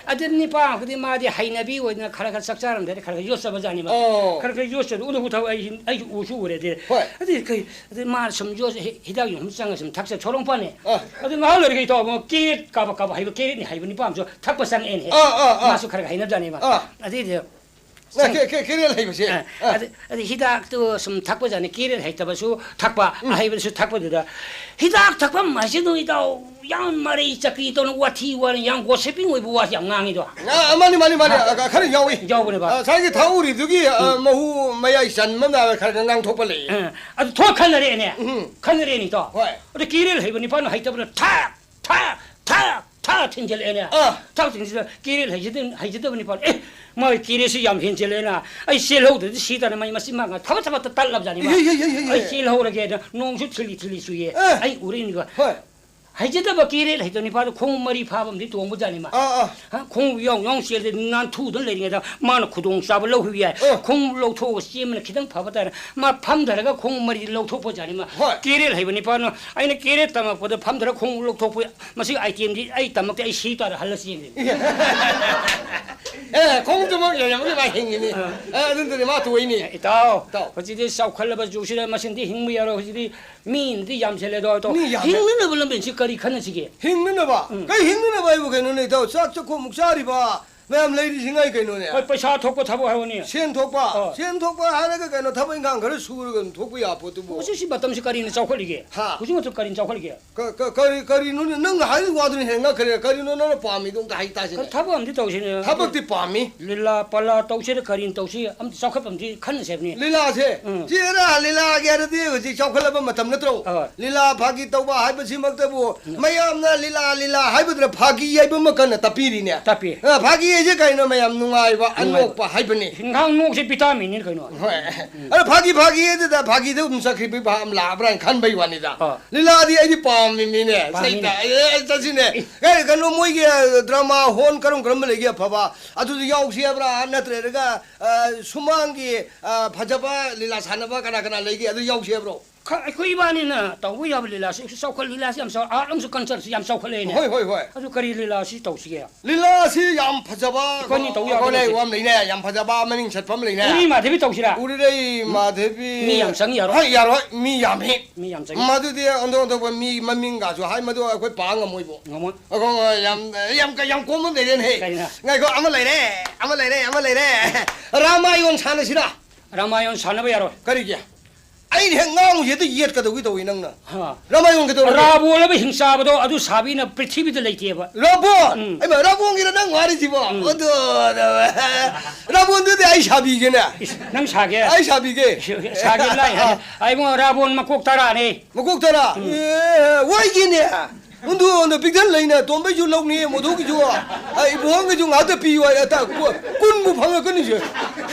ꯑꯗꯨ-, ꯑꯗꯨ ꯅꯤꯄꯥ ꯑꯃꯈꯛꯇꯤ ꯃꯥꯗꯤ ꯍꯩꯅꯕꯤ ꯑꯣꯏꯗꯅ ꯈꯔ ꯈꯔ ꯆꯥꯛ ꯆꯥꯔꯝꯗꯥꯏꯗ ꯈꯔ ꯈꯔ ꯌꯣꯠꯆꯕ ꯖꯥꯠꯅꯤꯕ꯫ ꯑꯣ꯫ ꯈꯔ ꯈꯔ ꯌꯣꯠꯆꯕꯗꯣ ꯎꯅꯕꯨ ꯊꯕꯛ ꯑꯩ, ꯑꯩꯁꯨ ꯎꯁꯨ ꯎꯔꯦ ꯑꯗꯨꯗꯤ꯫ ꯍꯣꯏ꯫ ꯑꯗꯨꯗꯤ ꯀꯩ, ꯑꯗꯨ ꯃꯥ ꯁꯨꯝ ꯌꯣꯠ-, ꯍꯤ-, ꯍꯤꯗꯥꯛ ꯌꯣꯟꯐꯝ ꯆꯪꯉ ꯁꯨꯝ ꯊꯛꯆ ꯁꯣꯂꯣꯡꯄꯥꯅꯦ꯫ ꯑ꯫ ꯑꯗꯨ ꯉꯥꯏꯍꯥꯛ ꯂꯩꯔꯒ ꯏꯇꯥꯎ ꯑꯃꯨꯛ ꯀꯦꯔꯦꯠ ꯀꯥꯕ ꯀꯥꯕ ꯍꯩꯕ, ꯀꯦꯔꯦꯠꯅꯤ ꯍꯩꯕ ꯅꯤꯄꯥ ꯑꯃꯁꯨ ꯊꯛꯄ ꯆꯪꯉꯛꯑꯦꯅꯦ꯫ ꯑ, ꯑ, ꯑ꯫ ꯃꯥꯁꯨ ꯈꯔ ꯈꯔ ꯍꯩꯅꯕꯖꯥꯠꯅꯦꯕ꯫ ꯑ꯫ ꯑꯗꯩꯗꯤ ꯅ ꯁꯪ-, ꯀꯦ-, ꯀꯦ-, ꯀꯦꯔꯦꯠ ꯍꯩꯕꯁꯦ꯫ ꯑ, ꯑ꯫ ꯑꯗ-, ꯑꯗ ꯍꯤꯗꯥꯛꯇꯨ ꯁꯨꯝ ꯊꯛꯄꯖꯥꯠꯅꯤ, ꯀꯦꯔꯦꯠ ꯍꯩꯇꯕꯁꯨ ꯊꯛꯄ, ꯎꯝ꯫ ꯑꯍꯩꯕꯗꯁꯨ ꯊꯛꯄꯗꯨꯗ, ꯍꯤꯗꯥꯛ ꯊꯛꯐꯝ ꯍꯥꯏꯁꯤꯗ ꯏꯇꯥꯎ ꯌꯥꯝ ꯃꯔꯩ ꯆꯀ꯭ꯔꯤ ꯇꯧꯅ ꯋꯥꯊꯤ ꯋꯥꯔꯦꯝ, ꯌꯥꯝ ꯒꯣꯁꯤꯄꯤꯡ ꯑꯣꯏꯕ ꯋꯥꯁꯤ ꯌꯥꯝ ꯉꯥꯡꯉꯤꯗꯣ꯫ ꯑ, ꯑꯃꯅꯤ, ꯃꯥꯅꯤ, ꯃꯥꯅꯤ꯫ ꯍꯥ? ꯑ, ꯈꯔ ꯌꯥꯎꯏ꯫ ꯌꯥꯎꯕꯅꯦꯕ꯫ ꯑ, ꯉꯁꯥꯏꯒꯤ ꯊꯛꯎꯔꯤꯗꯨꯒꯤ, ꯑ, ꯎꯝ꯫ ꯃꯍꯨ ꯃꯌꯥꯏ ꯆꯟꯕ ꯅꯥꯕ ꯈꯔ ꯈꯔ ꯉꯥꯡꯊꯣꯛꯄ ꯂꯩꯌꯦ꯫ ꯑ, ꯑꯗꯨ ꯊꯣꯛ ꯈꯟꯅꯔꯛꯑꯦꯅꯦ꯫ ꯎꯝ꯫ ꯈꯟꯅꯔꯛꯑꯦꯅꯦ ꯏꯇꯥꯎ꯫ ꯍꯣꯏ꯫ ꯑꯗ ꯀꯦꯔꯦꯠ ꯍꯩꯕ ꯅꯤꯄꯥꯅ ꯍꯩꯇꯕꯅ ꯊꯛ ꯊꯛ, ꯊꯛ, ꯊꯛ ꯊꯤꯟꯖꯤꯜꯂꯛꯑꯦꯅꯦ꯫ ꯑꯥ꯫ ꯊꯛ ꯊꯤꯟꯖꯤꯜꯂꯛꯑ ꯀꯦꯔꯦꯜ ꯍꯩꯖꯗ-, ꯍꯩꯖꯗꯕ ꯅꯤꯄꯥꯅ, "ꯑꯦ, ꯃꯥꯒꯤ ꯀꯦꯔꯦꯜꯁꯤ ꯌꯥꯝ ꯍꯦꯟꯖꯤꯜꯂꯛꯑꯦꯅ꯫ ꯑꯩ ꯆꯦꯜꯍꯧꯗ꯭ꯔꯗꯤ ꯁꯤ ꯇꯥꯅ ꯃꯩ ꯃꯆꯤꯟ ꯃꯥꯡꯉ ꯊꯕꯛ ꯊꯕꯛꯇ ꯇꯠꯂꯕꯖꯥꯠꯅꯤ ꯃꯥ꯫ ꯏꯍꯦ, ꯏꯍꯦ, ꯏꯍꯦ, ꯏꯍꯦ꯫ ꯑꯩ ꯆꯦꯜꯍꯧꯔꯒꯦꯅ ꯅꯣꯡꯁꯨ ꯊꯤꯜꯂꯤ ꯊꯤꯜꯂꯤ ꯆꯨꯏꯌꯦ꯫ ꯑꯦ꯫ ꯑꯩ ꯎꯔꯛꯏꯅꯤꯀꯣ꯫ ꯍꯣꯏ꯫ ꯍꯩꯖꯗꯕ ꯀꯦꯔꯦꯜ ꯍꯩꯇꯕ ꯅꯤꯄꯥꯗꯣ ꯈꯣꯡꯎꯞ ꯃꯔꯤ ꯐꯥꯕ ꯑꯃꯗꯤ ꯇꯣꯡꯕꯖꯥꯠꯅꯤ ꯃꯥ꯫ ꯑꯥ, ꯑꯥ꯫ ꯍꯥ? ꯈꯣꯡꯎꯞ ꯌꯥꯎ ꯌꯥꯎ ꯆꯦꯜꯂꯗꯤ ꯅꯥꯟꯊꯨꯗꯨꯅ ꯂꯩꯔꯤꯉꯩꯗ ꯃꯥꯅ ꯈꯨꯗꯣꯡꯆꯥꯕ ꯂꯧꯍꯧꯕ ꯌꯥꯏ꯫ ꯑꯥ꯫ ꯈꯣꯡꯎꯞ ꯂꯧꯊꯣꯛꯑꯒ ꯆꯦꯟꯕꯅ ꯈꯤꯇꯪ ꯐꯕ ꯇꯥꯔꯦ꯫ ꯃꯥ ꯐꯝꯊꯔꯒ ꯈꯣꯡꯎꯞ ꯃꯔꯤꯗꯤ ꯂꯧꯊꯣꯛꯄꯖꯥꯠꯅꯤ ꯃꯥ꯫ ꯍꯣꯏ꯫ ꯀꯦꯔꯦꯜ ꯍꯩꯕ ꯅꯤꯄꯥꯅ ꯑꯩꯅ ꯀꯦꯔꯦꯜ ꯇꯝꯃꯛꯄꯗ ꯐꯝꯊꯔꯒ ꯈꯣꯡꯎꯞ ꯂꯧꯊꯣꯛꯄ, ꯃꯁꯤ ꯑꯥꯏꯇꯦꯝꯗꯤ ꯑꯩ ꯇꯝꯃꯛꯇꯦ, ꯑꯩ ꯁꯤ ꯇꯥꯔꯦ ꯍꯜꯂ ꯆꯦꯟꯒꯅꯤ꯫ ꯑꯦ, ꯈꯣꯡꯎꯞꯇꯨꯃꯛ ꯂꯩꯔꯝꯃꯗꯤ ꯃꯥ ꯍꯤꯡꯉꯤꯅꯤ꯫ ꯑꯥ꯫ ꯑꯦ, ꯑꯗꯨꯅꯗꯤ ꯃꯥ ꯇꯣꯛꯏꯅꯤ꯫ ꯏꯇꯥꯎ, ꯏꯇꯥꯎ꯫ ꯍꯧꯖꯤꯛꯇꯤ ꯆꯥꯎꯈꯠꯂꯕ ꯖꯨꯒꯁꯤꯗ ꯃꯁꯤꯡꯗꯤ ꯍꯤꯡꯕ ꯌꯥꯔꯣꯏ꯫ ꯍꯧꯖꯤꯛꯇꯤ ꯃꯤꯅꯗꯤ ꯌꯥꯝꯁꯤꯜꯂꯦ ꯑꯗꯣ, ꯑꯗꯣ ꯃꯤ ꯌꯥꯝꯃꯦ꯫ ꯍꯤꯡꯅꯅꯕ ꯂꯝꯕꯦꯟꯁꯤ ꯀꯔꯤ ꯈꯟꯅꯁꯤꯒꯦ? ꯍꯤꯡꯅꯅꯕ? ꯎꯝ꯫ ꯀꯩ ꯍꯤꯡꯅꯅꯕ ꯍꯥꯏꯕꯨ ꯀꯩꯅꯣꯅꯦ, ꯏꯇꯥꯎ? ꯆꯥꯛ ꯆꯈꯣꯝꯃꯨꯛ ꯆꯥꯔꯤꯕ ꯃꯌꯥꯝ ꯂꯩꯔꯤꯁꯤ ꯉꯥꯏ ꯀꯩꯅꯣꯅꯦ? ꯍꯣꯏ, ꯄꯩꯁꯥ ꯊꯣꯛꯄ ꯊꯕꯛ ꯍꯥꯏꯕꯅꯤ꯫ ꯁꯦꯟ ꯊꯣꯛꯄ? ꯑꯣ꯫ ꯁꯦꯟ ꯊꯣꯛꯄ ꯍꯥꯏꯔꯒ ꯀꯩꯅꯣ, ꯊꯕꯛ ꯏꯪꯈꯥꯡ ꯈꯔ ꯁꯨꯔꯒ ꯑꯗꯨꯝ ꯊꯣꯛꯄ ꯌꯥꯕ ꯄꯣꯠꯇꯨꯕꯨ꯫ ꯍꯧꯖꯤꯛꯁꯤ ꯃꯇꯝꯁꯤ ꯀꯔꯤꯅ ꯆꯥꯎꯈꯠꯂꯤꯒꯦ? ꯍꯥ? ꯍꯧꯖꯤꯛ ꯃꯇꯝ ꯀꯔꯤꯅ ꯆꯥꯎꯈꯠꯂꯤꯒꯦ? ꯀ-, ꯀ-, ꯀꯔꯤ, ꯀꯔꯤꯅꯣꯅꯦ? ꯅꯪꯅ ꯍꯥꯏꯔꯤꯕ ꯋꯥꯗꯨꯅ ꯍꯦꯟꯅ ꯉꯛꯈ꯭ꯔꯦ꯫ ꯀꯔꯤꯅꯣ ꯅꯪꯅ ꯄꯥꯝꯃꯤꯗꯣ? ꯑꯝꯇ ꯍꯥꯏ ꯇꯥꯁꯤꯅꯦ꯫ ꯀꯔꯤ ꯊꯕꯛ ꯑꯝꯗꯤ ꯇꯧꯁꯤꯅꯦ? ꯊꯕꯛꯇꯤ ꯄꯥꯝꯃꯤ꯫ ꯂꯤꯂꯥ ꯄꯂꯥ ꯇꯧꯁꯤꯔ ꯀꯔꯤꯅ ꯇꯧꯁꯤ? ꯑꯝꯇ ꯆꯥꯎꯈꯠꯄ ꯑꯝꯗꯤ ꯈꯟꯅꯁꯦ ꯍꯥꯏꯕꯅꯤ꯫ ꯂꯤꯂꯥꯁꯦ? ꯎꯝ꯫ ꯆꯦꯔꯥ, ꯂꯤꯂꯥꯒꯤ ꯍꯥꯏꯔꯗꯤ ꯍꯧꯖꯤꯛ ꯆꯥꯎꯈꯠꯂꯕ ꯃꯇꯝ ꯅꯠꯇ꯭ꯔꯣ? ꯍꯣꯏ꯫ ꯂꯤꯂꯥ ꯐꯥꯒꯤ ꯇꯧꯕ ꯍꯥꯏꯕꯁꯤꯃꯛꯇꯕꯨ ꯎꯝ꯫ ꯃꯌꯥꯝꯅ ꯂꯤꯂꯥ, ꯂꯤꯂꯥ ꯍꯥꯏꯕꯗꯨꯅ ꯐꯥꯒꯤ ꯍꯥꯏꯕ ꯑꯃ ꯀꯟꯅ ꯇꯞꯄꯤꯔꯤꯅꯦ꯫ ꯇꯞꯄꯤ꯫ ꯑ, ꯐꯥꯒꯤ ꯍꯥꯏꯁꯦ ꯀꯩꯅꯣ? ꯃꯌꯥꯝ ꯅꯨꯡꯉꯥꯏꯕ, ꯅꯨꯡꯉꯥꯏꯕ꯫ ꯑꯅꯣꯛꯄ ꯍꯥꯏꯕꯅꯤ꯫ ꯍꯤꯡꯈꯥꯡ ꯅꯣꯛꯁꯦ ꯚꯤꯇꯥꯃꯤꯟꯅꯤ ꯀꯩꯅꯣ꯫ ꯍꯣꯏ꯫ ꯎꯝ꯫ ꯑꯗꯣ ꯐꯥꯒꯤ, ꯐꯥꯒꯤ ꯑꯗꯨꯗ ꯐꯥꯒꯤꯗ ꯑꯗꯨꯝ ꯆꯠꯈ꯭ꯔꯤꯕ ꯚꯥꯞ ꯑꯃ ꯂꯥꯛꯑꯕ꯭ꯔꯥ ꯍꯥꯏꯅ ꯈꯟꯕꯩ ꯋꯥꯅꯤꯗ꯫ ꯑꯥ꯫ ꯂꯤꯂꯥꯗꯤ ꯑꯩꯗꯤ ꯄꯥꯝꯃꯤꯅꯤꯅꯦ꯫ ꯄꯥꯝꯃꯤꯅꯦ꯫ ꯁꯩꯇ-, ꯑꯦ, ꯆꯠꯁꯤꯅꯦ꯫ ꯑꯦ, ꯀꯩꯅꯣ ꯃꯣꯏꯒꯤ, ꯑ, ꯗ꯭ꯔꯃꯥ ꯍꯣꯜ ꯀꯔꯝ ꯀꯔꯝꯕ ꯂꯩꯒꯦ ꯑꯐꯕ? ꯑꯗꯨꯗ ꯌꯥꯎꯁꯤ ꯍꯥꯏꯕ꯭ꯔꯥ? ꯅꯠꯇ꯭ꯔꯒ, ꯑ, ꯁꯨꯃꯥꯡꯒꯤ, ꯑ, ꯐꯖꯕ ꯂꯤꯂꯥ ꯁꯥꯟꯅꯕ ꯀꯅꯥ ꯀꯅꯥ ꯂꯩꯒꯦ? ꯑꯗꯨ ꯌꯥꯎꯁꯤ ꯍꯥꯏꯕ꯭ꯔꯣ? ꯈ-, ꯑꯩꯈꯣꯏ ꯏꯕꯥꯅꯤꯅ ꯇꯧꯕ ꯌꯥꯕ ꯂꯤꯂꯥꯁꯤ, ꯆꯥꯎꯈꯠ ꯂꯤꯂꯥꯁꯤ ꯌꯥꯝ ꯆꯥꯎ-, ꯑꯥꯔꯠ ꯑꯃꯁꯨꯡ ꯀꯜꯆꯔꯁꯤ ꯌꯥꯝ ꯆꯥꯎꯈꯠꯂꯛꯏꯅꯦ꯫ ꯍꯣꯏ, ꯍꯣꯏ, ꯍꯣꯏ꯫ ꯑꯗꯨ ꯀꯔꯤ ꯂꯤꯂꯥꯁꯤ ꯇꯧꯁꯤꯒꯦ? ꯂꯤꯂꯥꯁꯤ ꯌꯥꯝ ꯐꯖꯕ ꯑꯩꯈꯣꯏꯅꯤ ꯇꯧ ꯌꯥꯕ ꯑꯩꯈꯣꯏꯅ ꯂꯩꯇꯦ꯫ ꯋꯥ ꯑꯃ ꯂꯩꯅꯦ, ꯌꯥꯝ ꯐꯖꯕ ꯃꯃꯤꯡ ꯆꯠꯄ ꯑꯃ ꯂꯩꯅꯦ꯫ ꯎꯔꯤ ꯃꯥꯙꯕꯤ ꯇꯧꯁꯤꯔꯥ? ꯎꯔꯤꯔꯩ ꯎꯝ? ꯃꯥꯙꯕꯤ꯫ ꯃꯤ ꯌꯥꯝ ꯆꯪ ꯌꯥꯔꯣꯏ꯫ ꯍꯣꯏ, ꯌꯥꯔꯣꯏ꯫ ꯃꯤ ꯌꯥꯝꯃꯤ꯫ ꯃꯤ ꯌꯥꯝ ꯆꯪ꯫ ꯃꯗꯨꯗꯤ ꯑꯣꯟꯊꯣꯛ ꯑꯣꯟꯊꯣꯛꯄ ꯃꯤ ꯃꯃꯤꯡꯒꯁꯨ ꯍꯥꯏ, ꯃꯗꯨ ꯑꯩꯈꯣꯏ ꯄꯥ ꯉꯝꯃꯣꯏꯕꯣ꯫ ꯉꯝꯃꯣꯏ꯫ ꯑꯩꯈꯣꯏ ꯌꯥꯝ, ꯌꯥꯝ, ꯌꯥꯝ ꯀꯣꯝꯕ ꯑꯃ ꯂꯩꯔꯦꯅꯦꯍꯦ꯫ ꯀꯩꯅꯣ? ꯉꯥꯏꯈꯣ, ꯑꯃ ꯂꯩꯔꯦ, ꯑꯃ ꯂꯩꯔꯦ, ꯑꯃ ꯂꯩꯔꯦ꯫ ꯔꯥꯃꯥꯌꯣꯟ ꯁꯥꯟꯅꯁꯤꯔꯥ? ꯔꯥꯃꯥꯌꯣꯟ ꯁꯥꯟꯅꯕ ꯌꯥꯔꯣꯏ꯫ ꯀꯔꯤꯒꯤ? ꯑꯩꯅ ꯍꯦꯛ ꯉꯥꯡꯉꯨꯁꯦ ꯍꯦꯛꯇ ꯌꯦꯠꯀꯗꯧꯒꯤ ꯇꯧꯏ ꯅꯪꯅ꯫ ꯍꯥ꯫ ꯔꯥꯃꯥꯌꯣꯟ ꯀꯩꯗꯧꯔꯒꯦ? ꯔꯥꯕꯣꯟ ꯑꯃ ꯍꯤꯡ ꯆꯥꯕꯗꯣ ꯑꯗꯨ ꯁꯥꯕꯤꯅ ꯄ꯭ꯔꯤꯊꯤꯕꯤꯗ ꯂꯩꯇꯦꯕ꯫ ꯔꯥꯕꯣꯟ? ꯎꯝ꯫ ꯑꯩꯃ, ꯔꯥꯕꯣꯟꯒꯤꯔ ꯅꯪ ꯋꯥꯔꯤꯁꯤꯕꯣ? ꯎꯝ꯫ ꯑꯗꯨ, ꯑꯗꯨ, ꯔꯥꯕꯣꯟꯗꯨꯗꯤ ꯑꯩ ꯁꯥꯕꯤꯒꯦꯅꯦ꯫ ꯏꯁ, ꯅꯪ ꯁꯥꯒꯦ? ꯑꯩ ꯁꯥꯕꯤꯒꯦ꯫ ꯁꯥꯒꯦ ꯂꯥꯏ ꯍꯥꯏ꯫ ꯑꯥ꯫ ꯑꯩꯉꯣꯟꯗ ꯔꯥꯕꯣꯟ ꯃꯀꯣꯛ ꯇꯔꯥꯅꯦ꯫ ꯃꯀꯣꯛ ꯇꯔꯥ? ꯎꯝ꯫ ꯑꯦ, ꯋꯥꯏꯒꯤꯅꯦ꯫ ꯎꯟꯗꯨ, ꯎꯟꯗꯨ, ꯄꯤꯛꯊꯟ ꯂꯩꯅ ꯇꯣꯝꯕꯩꯁꯨ ꯂꯧꯅꯤ, ꯃꯣꯙꯨꯒꯤꯁꯨ꯫ ꯑ, ꯏꯕꯣꯍꯟꯒꯤꯁꯨ ꯉꯥꯛꯇ ꯄꯤꯌꯨ ꯍꯥꯏ, ꯑꯇ ꯀꯨ-, ꯀꯨꯟꯕꯨ ꯐꯪꯉꯛꯀꯅꯤꯁꯦ꯫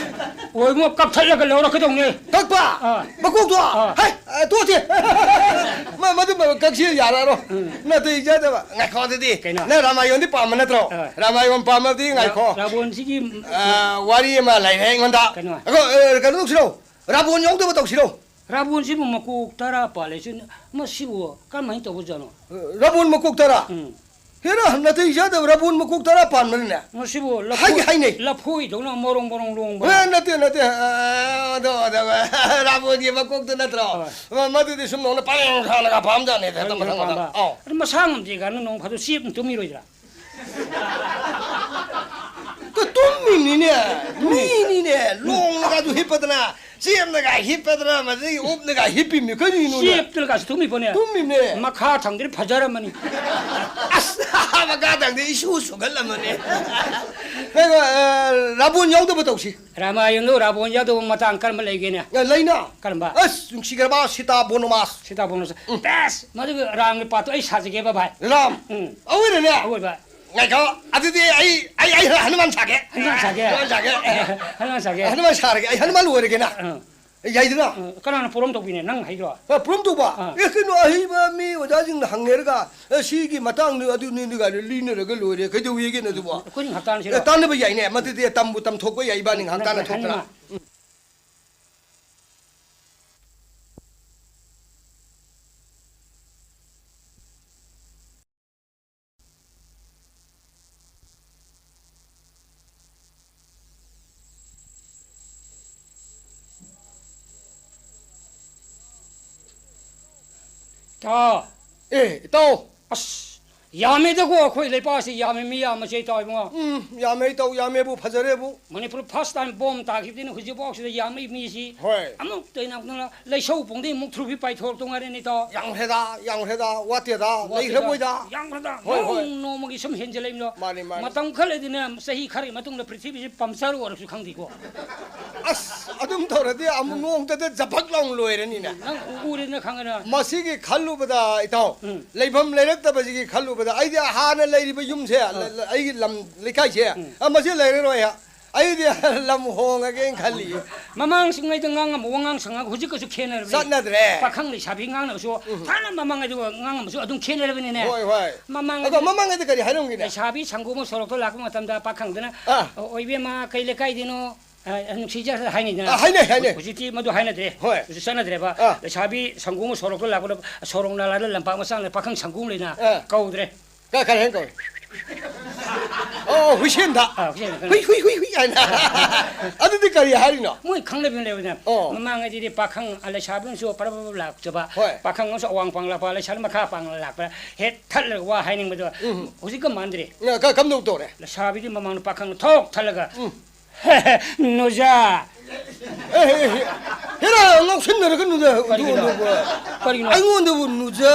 ꯍꯣꯏ, ꯏꯕꯨꯡꯉꯣ, ꯀꯛꯊꯠꯂꯒ ꯂꯧꯔꯛꯀꯗꯧꯅꯦ꯫ ꯀꯛꯄ? ꯑꯥ꯫ ꯃꯀꯣꯛꯇꯣ? ꯑꯥ꯫ ꯍꯩ, ꯑ, ꯇꯣꯛꯁꯤ꯫ ꯃ-, ꯃꯗꯨ ꯃ-, ꯀꯛꯁꯤ ꯌꯥꯔꯛꯑꯔꯣꯏ꯫ ꯎꯝ꯫ ꯅꯥꯇꯩ ꯆꯥꯗꯕ꯫ ꯉꯥꯏꯈꯣ ꯑꯗꯨꯗꯤ꯫ ꯀꯩꯅꯣ? ꯅꯪ ꯔꯥꯃꯥꯌꯣꯟꯗꯤ ꯄꯥꯝꯕ ꯅꯠꯇ꯭ꯔꯣ? ꯑꯥ꯫ ꯔꯥꯃꯥꯌꯣꯟ ꯄꯥꯝꯃꯕꯗꯤ ꯉꯥꯏꯈꯣ꯫ ꯔꯥ-, ꯔꯥꯕꯣꯟꯁꯤꯒꯤ ꯑ, ꯋꯥꯔꯤ ꯑꯃ ꯂꯩꯔꯦ ꯑꯩꯉꯣꯟꯗ꯫ ꯀꯩꯅꯣ? ꯑꯩꯈꯣꯏ, ꯑ, ꯀꯩꯅꯣ ꯇꯧꯁꯤꯔꯣ? ꯔꯥꯕꯣꯟ ꯌꯥꯎꯗꯕ ꯇꯧꯁꯤꯔꯣ? ꯔꯥꯕꯣꯟꯁꯤꯕꯨ ꯃꯀꯣꯛ ꯇꯔꯥ ꯄꯥꯜꯂꯦ꯫ ꯁꯤ, ꯃꯁꯤꯕꯨ ꯀꯔꯝꯍꯥꯏꯅ ꯇꯧꯕꯖꯥꯠꯅꯣ? ꯔꯥꯕꯣꯟ ꯃꯀꯣꯛ ꯇꯔꯥ? ꯎꯝ꯫ ꯍꯦꯔꯥ, ꯅꯥꯇꯩ ꯆꯥꯗꯕ ꯔꯥꯕꯣꯟ ꯃꯀꯣꯛ ꯇꯔꯥ ꯄꯥꯟꯕꯅꯤꯅꯦ꯫ ꯃꯁꯤꯕꯨ ꯂꯐꯣꯏ-, ꯍꯥꯏꯒꯦ ꯍꯥꯏꯅꯩ꯫ ꯂꯐꯣꯏꯗꯧꯅ ꯃꯔꯣꯡ ꯃꯔꯣꯡ ꯂꯣꯡꯕ꯫ ꯑꯦ, ꯅꯠꯇꯦ, ꯅꯠꯇꯦ꯫ ꯑ, ꯑꯗꯣ, ꯑꯗꯣ, ꯔꯥꯕꯣꯟꯒꯤ ꯃꯀꯣꯛꯇꯨ ꯅꯠꯇ꯭ꯔꯣ? ꯍꯣꯏ꯫ ꯃ-, ꯃꯗꯨꯗꯤ ꯁꯨꯝ ꯅꯣꯡꯅ ꯄꯔꯦꯡ ꯁꯥꯅꯒ ꯄꯥꯝꯖꯥꯠꯅꯤꯗ, ꯄꯔꯦꯡ ꯃꯊꯪ ꯃꯊꯪ꯫ ꯄꯥꯝꯕ꯫ ꯑꯧ꯫ ꯑꯗꯨ ꯃꯁꯥ ꯉꯝꯗꯦ ꯀꯥꯏꯅ ꯅꯣꯡ ꯐꯥꯗꯣꯛ ꯆꯦꯞ ꯑꯃ ꯇꯨꯝꯃꯤꯔꯣꯏꯗ꯭ꯔꯥ? ꯇꯨꯝꯃꯤꯕꯅꯤꯅꯦ, ꯃꯤꯅꯤꯅꯦ, ꯂꯣꯡꯅꯒꯁꯨ ꯍꯤꯞꯄꯗꯅ, ꯆꯦꯞꯅꯒ ꯍꯤꯞꯄꯗꯅ, ꯃꯗꯨꯗꯒꯤ ꯎꯞꯅꯒ ꯍꯤꯞꯄꯤꯕꯅꯤ꯫ ꯀꯔꯤꯅꯣꯅꯦ? ꯆꯦꯞꯇꯅꯒꯁꯨ ꯇꯨꯝꯃꯤ ꯄꯣꯠꯅꯦ꯫ ꯇꯨꯝꯃꯤꯕꯅꯦ꯫ ꯃꯈꯥ ꯊꯪꯗꯗꯤ ꯐꯖꯔꯝꯃꯅꯤ꯫ ꯑꯁ, ꯃꯈꯥ ꯊꯪꯗꯗꯤ ꯏꯁꯨ ꯁꯨꯒꯠꯂꯝꯃꯅꯤ꯫ ꯀꯩꯅꯣ, ꯑ, ꯔꯥꯕꯣꯟ ꯌꯥꯎꯗꯕ ꯇꯧꯁꯤ꯫ ꯔꯥꯃꯥꯌꯟꯗꯣ ꯔꯥꯕꯣꯟ ꯌꯥꯎꯗꯕ ꯃꯇꯥꯡ ꯀꯔꯝꯕ ꯂꯩꯒꯦꯅꯦ? ꯑ, ꯂꯩꯅ꯫ ꯀꯔꯝꯕ? ꯑꯁ, ꯅꯨꯡꯁꯤꯈ꯭ꯔꯕ ꯁꯤꯇꯥ ꯕꯣꯅꯣꯃꯥꯁ꯫ ꯁꯤꯇꯥ ꯕꯣꯅꯣꯃꯥꯁ꯫ ꯎꯝ꯫ ꯕꯦꯁ! ꯃꯗꯨꯒꯤ ꯔꯥꯝꯒꯤ ꯄꯥꯔꯠꯇꯣ ꯑꯩ ꯁꯥꯖꯒꯦꯕ, ꯚꯥꯏ꯫ ꯔꯥꯝ꯫ ꯎꯝ꯫ ꯑꯋꯣꯏꯕꯅꯦ? ꯑꯋꯣꯏꯕ꯫ ꯉꯥꯏꯈꯣ, ꯑꯗꯨꯗꯤ ꯑꯩ, ꯑꯩ, ꯑꯩ ꯍꯅꯨꯃꯥꯟ ꯁꯥꯒꯦ꯫ ꯍꯅꯨꯃꯥꯟ ꯁꯥꯒꯦ? ꯍꯅꯨꯃꯥꯟ ꯁꯥꯒꯦ꯫ ꯍꯅꯨꯃꯥꯟ ꯁꯥꯒꯦ꯫ ꯍꯅꯨꯃꯥꯟ ꯁꯥꯔꯒꯦ, ꯑꯩ ꯍꯅꯨꯃꯥꯟ ꯑꯣꯏꯔꯒꯦꯅ꯫ ꯑꯥ꯫ ꯌꯥꯏꯗꯅ? ꯑꯥ, ꯀꯅꯥꯅ ꯄꯣꯔꯣꯝ ꯇꯧꯕꯤꯅꯦ? ꯅꯪ ꯍꯩꯗ꯭ꯔꯣ? ꯑ, ꯄꯣꯔꯣꯝ ꯇꯧꯕ? ꯑꯥ꯫ ꯑꯦ, ꯀꯩꯅꯣ, ꯑꯍꯩꯕ ꯃꯤ ꯑꯣꯖꯥꯁꯤꯡꯅ ꯍꯪꯅꯔꯒ, ꯑꯦ, ꯁꯤꯒꯤ ꯃꯇꯥꯡꯗ ꯑꯗꯨꯅꯤꯗꯨꯒ ꯂꯤꯅꯔꯒ ꯂꯣꯏꯔꯦ꯫ ꯀꯩꯗꯧꯋꯦꯒꯦꯅ ꯑꯗꯨꯕꯣ? ꯑꯩꯈꯣꯏꯅꯤ ꯉꯥꯏꯍꯥꯛ ꯇꯥꯟꯅꯁꯤꯔꯣ? ꯑꯦ, ꯇꯥꯟꯅꯕ ꯌꯥꯏꯅꯦ꯫ ꯃꯗꯨꯗꯤ ꯇꯝꯕꯨ ꯇꯝꯊꯣꯛꯄ ꯌꯥꯏ, ꯏꯕꯥꯅꯤ ꯉꯥꯏꯍꯥꯛ ꯅꯪ ꯇꯥꯟꯅꯊꯣꯛꯇꯅ꯫ ꯍꯥꯏꯅꯤꯡꯉꯥꯏ꯫ ꯏꯇꯥꯎ꯫ ꯑꯦ, ꯏꯇꯥꯎ꯫ ꯑꯁ, ꯌꯥꯝꯃꯦꯗꯀꯣ, ꯑꯩꯈꯣꯏ ꯂꯩꯄꯥꯛꯁꯤ ꯌꯥꯝꯃꯦ, ꯃꯤ ꯌꯥꯝꯕꯁꯦ, ꯏꯇꯥꯎ ꯏꯕꯨꯡꯉꯣ꯫ ꯎꯝ, ꯌꯥꯝꯃꯦ, ꯏꯇꯥꯎ, ꯌꯥꯝꯃꯦꯕꯨ, ꯐꯖꯔꯦꯕꯨ꯫ ꯃꯅꯤꯄꯨꯔ first time bomb ꯇꯥꯈꯤꯕꯗꯩꯅ ꯍꯧꯖꯤꯛꯐꯥꯎꯁꯤꯗ ꯌꯥꯝꯃꯛꯏ ꯃꯤꯁꯤ꯫ ꯍꯣꯏ꯫ ꯑꯃꯨꯛꯇ ꯍꯦꯟꯅ ꯑꯃꯨꯛꯇꯅ ꯂꯩꯁꯧ ꯄꯣꯡꯗꯩ ꯑꯃꯨꯛ ꯊ꯭ꯔꯨꯐꯤ ꯄꯥꯏꯊꯣꯔꯛꯇꯧ ꯉꯥꯏꯔꯦꯅꯦ, ꯏꯇꯥꯎ꯫ ꯌꯥꯝꯈ꯭ꯔꯦꯗ, ꯌꯥꯝꯈ꯭ꯔꯦꯗ, ꯋꯥꯠꯇꯦꯗ, ꯋꯥꯠꯇꯦꯗ, ꯂꯩꯈ꯭ꯔꯕꯣꯏꯗ꯫ ꯌꯥꯝꯈ꯭ꯔꯦꯗ꯫ ꯍꯣꯏ, ꯍꯣꯏ꯫ ꯅꯣꯡ ꯅꯣꯡꯃꯒꯤ ꯁꯨꯝ ꯍꯦꯟꯖꯜꯂꯛꯏꯕꯗꯣ꯫ ꯃꯥꯅꯤ, ꯃꯥꯅꯤ꯫ ꯃꯇꯝ ꯈꯔ ꯂꯩꯗꯅ, ꯆꯍꯤ ꯈꯔꯒꯤ ꯃꯇꯨꯡꯗ ꯄ꯭ꯔꯤꯊꯤꯕꯤꯁꯤ ꯄꯝꯆꯔ ꯑꯣꯏꯔꯁꯨ ꯈꯪꯗꯦꯀꯣ꯫ ꯑꯁ, ꯑꯗꯨꯝ ꯇꯧꯔꯗꯤ ꯑꯃꯨꯛ ꯅꯣꯡꯃꯇꯗ ꯖꯄꯛ ꯂꯥꯎꯅ ꯂꯣꯏꯔꯅꯤꯅꯦ꯫ ꯅꯪ ꯎ-, ꯎꯔꯦꯗꯅ ꯈꯪꯉꯦꯗꯅ꯫ ꯃꯁꯤꯒꯤ ꯈꯜꯂꯨꯕꯗ, ꯏꯇꯥꯎ, ꯎꯝ꯫ ꯂꯩꯐꯝ ꯂꯩꯔꯛꯇꯕꯁꯤꯒꯤ ꯈꯜꯂꯨꯕꯗ, ꯑꯩꯗꯤ ꯍꯥꯟꯅ ꯂꯩꯔꯤꯕ ꯌꯨꯝꯁꯦ, ꯑꯥ꯫ ꯂ-, ꯂ-, ꯑꯩꯒꯤ ꯂꯝ ꯂꯩꯀꯥꯏꯁꯦ, ꯎꯝ꯫ ꯑ, ꯃꯁꯤ ꯂꯩꯔꯔꯣꯏ꯫ ꯑꯩꯗꯤ ꯂꯝ ꯍꯣꯡꯉꯒꯦꯅ ꯈꯜꯂꯤ꯫ ꯃꯃꯥꯡꯉꯩꯗ ꯉꯥꯡꯉꯝꯕ ꯋꯥꯉꯥꯡ ꯁꯉꯥꯡ ꯍꯧꯖꯤꯛꯀꯁꯨ ꯈꯦꯠꯅꯔꯕꯅꯤ꯫ ꯆꯠꯅꯗ꯭ꯔꯦ꯫ ꯄꯥꯈꯪ ꯂꯩꯁꯥꯕꯤ ꯉꯥꯡꯅꯕꯁꯨ ꯎꯝ꯫ ꯊꯥꯏꯅ ꯃꯃꯥꯡꯉꯩꯗꯨꯒ ꯉꯥꯡꯉꯝꯕꯁꯨ ꯑꯗꯨꯝ ꯈꯦꯠꯅꯔꯕꯅꯤꯅꯦ꯫ ꯍꯣꯏ, ꯍꯣꯏ꯫ ꯃꯃꯥꯡꯉꯩꯗ ꯑꯗꯣ ꯃꯃꯥꯡꯉꯩꯗ ꯀꯔꯤ ꯍꯥꯏꯔꯝꯒꯦꯅꯦ? ꯂꯩꯁꯥꯕꯤ ꯁꯪꯒꯣꯝ ꯁꯣꯔꯣꯛꯇ ꯂꯥꯛꯄ ꯃꯇꯝꯗ ꯄꯥꯈꯪꯗꯨꯅ, ꯑꯥ꯫ "ꯑꯣ, ꯏꯕꯦꯝꯃ, ꯀꯩ ꯂꯩꯀꯥꯏꯗꯩꯅꯣ? ꯑ, ꯅꯨꯡꯁꯤꯖ" ꯍꯥꯏꯅꯩꯗꯅ꯫ ꯑꯥ, ꯍꯥꯏꯅꯩ, ꯍꯥꯏꯅꯩ꯫ ꯍꯧꯖꯤꯛꯇꯤ ꯃꯗꯨ ꯍꯥꯏꯅꯗ꯭ꯔꯦ꯫ ꯍꯣꯏ꯫ ꯍꯧꯖꯤꯛ ꯆꯠꯅꯗ꯭ꯔꯦꯕ꯫ ꯑꯥ꯫ ꯂꯩꯁꯥꯕꯤ ꯁꯪꯒꯣꯝ ꯁꯣꯔꯣꯛꯇ ꯂꯥꯛꯄꯗ ꯁꯣꯔꯣꯛ ꯅꯥꯂꯥꯗ ꯂꯝꯄꯥꯛ ꯃꯆꯥ ꯑꯃꯗ ꯄꯥꯈꯪ ꯁꯪꯒꯣꯝ ꯂꯩꯅ ꯑꯥ꯫ ꯀꯧꯗ꯭ꯔꯦ꯫ ꯀ-, ꯀꯔꯤ ꯍꯥꯏꯅ ꯀꯧꯏ? ꯑꯣ, ꯍꯨꯏꯁꯦꯟꯗ꯫ ꯑꯥ, ꯍꯨꯏꯁꯦꯟꯗ ꯈꯪꯉꯦ꯫ "ꯍꯨꯏ, ꯍꯨꯏ, ꯍꯨꯏ, ꯍꯨꯏ" ꯍꯥꯏꯅ꯫ ꯑꯗꯨꯗꯤ ꯀꯔꯤ ꯍꯥꯏꯔꯤꯅꯣ? ꯃꯣꯏ ꯈꯪꯅꯕꯤ ꯑꯃ ꯂꯩꯕꯅꯦ꯫ ꯑꯣ꯫ ꯃꯃꯥꯡꯉꯩꯗꯗꯤ ꯄꯥꯈꯪ, ꯑ, ꯂꯩꯁꯥꯕꯤ ꯑꯃꯁꯨ ꯄꯔꯞ ꯄꯔꯞ ꯂꯥꯛꯆꯕ, ꯍꯣꯏ꯫ ꯄꯥꯈꯪ ꯑꯃꯁꯨ ꯑꯋꯥꯡ ꯄꯥꯡ ꯂꯥꯛꯄ, ꯂꯩꯁꯥꯕꯤ ꯃꯈꯥ ꯄꯥꯡ ꯂꯥꯛꯄ, ꯍꯦꯛ ꯊꯠꯂꯒ ꯋꯥ ꯍꯥꯏꯅꯤꯡꯕꯗꯣ ꯎꯝ꯫ ꯍꯧꯖꯤꯛꯀ ꯃꯥꯟꯗ꯭ꯔꯦ꯫ ꯅ-, ꯀ-, ꯀꯝꯗꯧ ꯇꯧꯔꯦ? ꯂꯩꯁꯥꯕꯤꯗꯤ ꯃꯃꯥꯡꯗ ꯄꯥꯈꯪ ꯊꯣꯛ ꯊꯠꯂꯒ, ꯎꯝ꯫ "ꯅꯨꯖꯥ!" ꯑꯦ, ꯑꯦ, ꯑꯦ, ꯍꯦꯔꯥ, ꯉꯥꯎꯁꯤꯟꯅꯔꯒꯅꯨꯗ, ꯀꯔꯤꯒꯤꯅꯣ? ꯎꯟꯊꯣꯛꯑꯣ, ꯎꯟꯊꯣꯛꯑꯣ꯫ ꯀꯔꯤꯒꯤꯅꯣ? ꯑꯩꯉꯣꯟꯗꯕꯨ ꯅꯨꯖꯥ,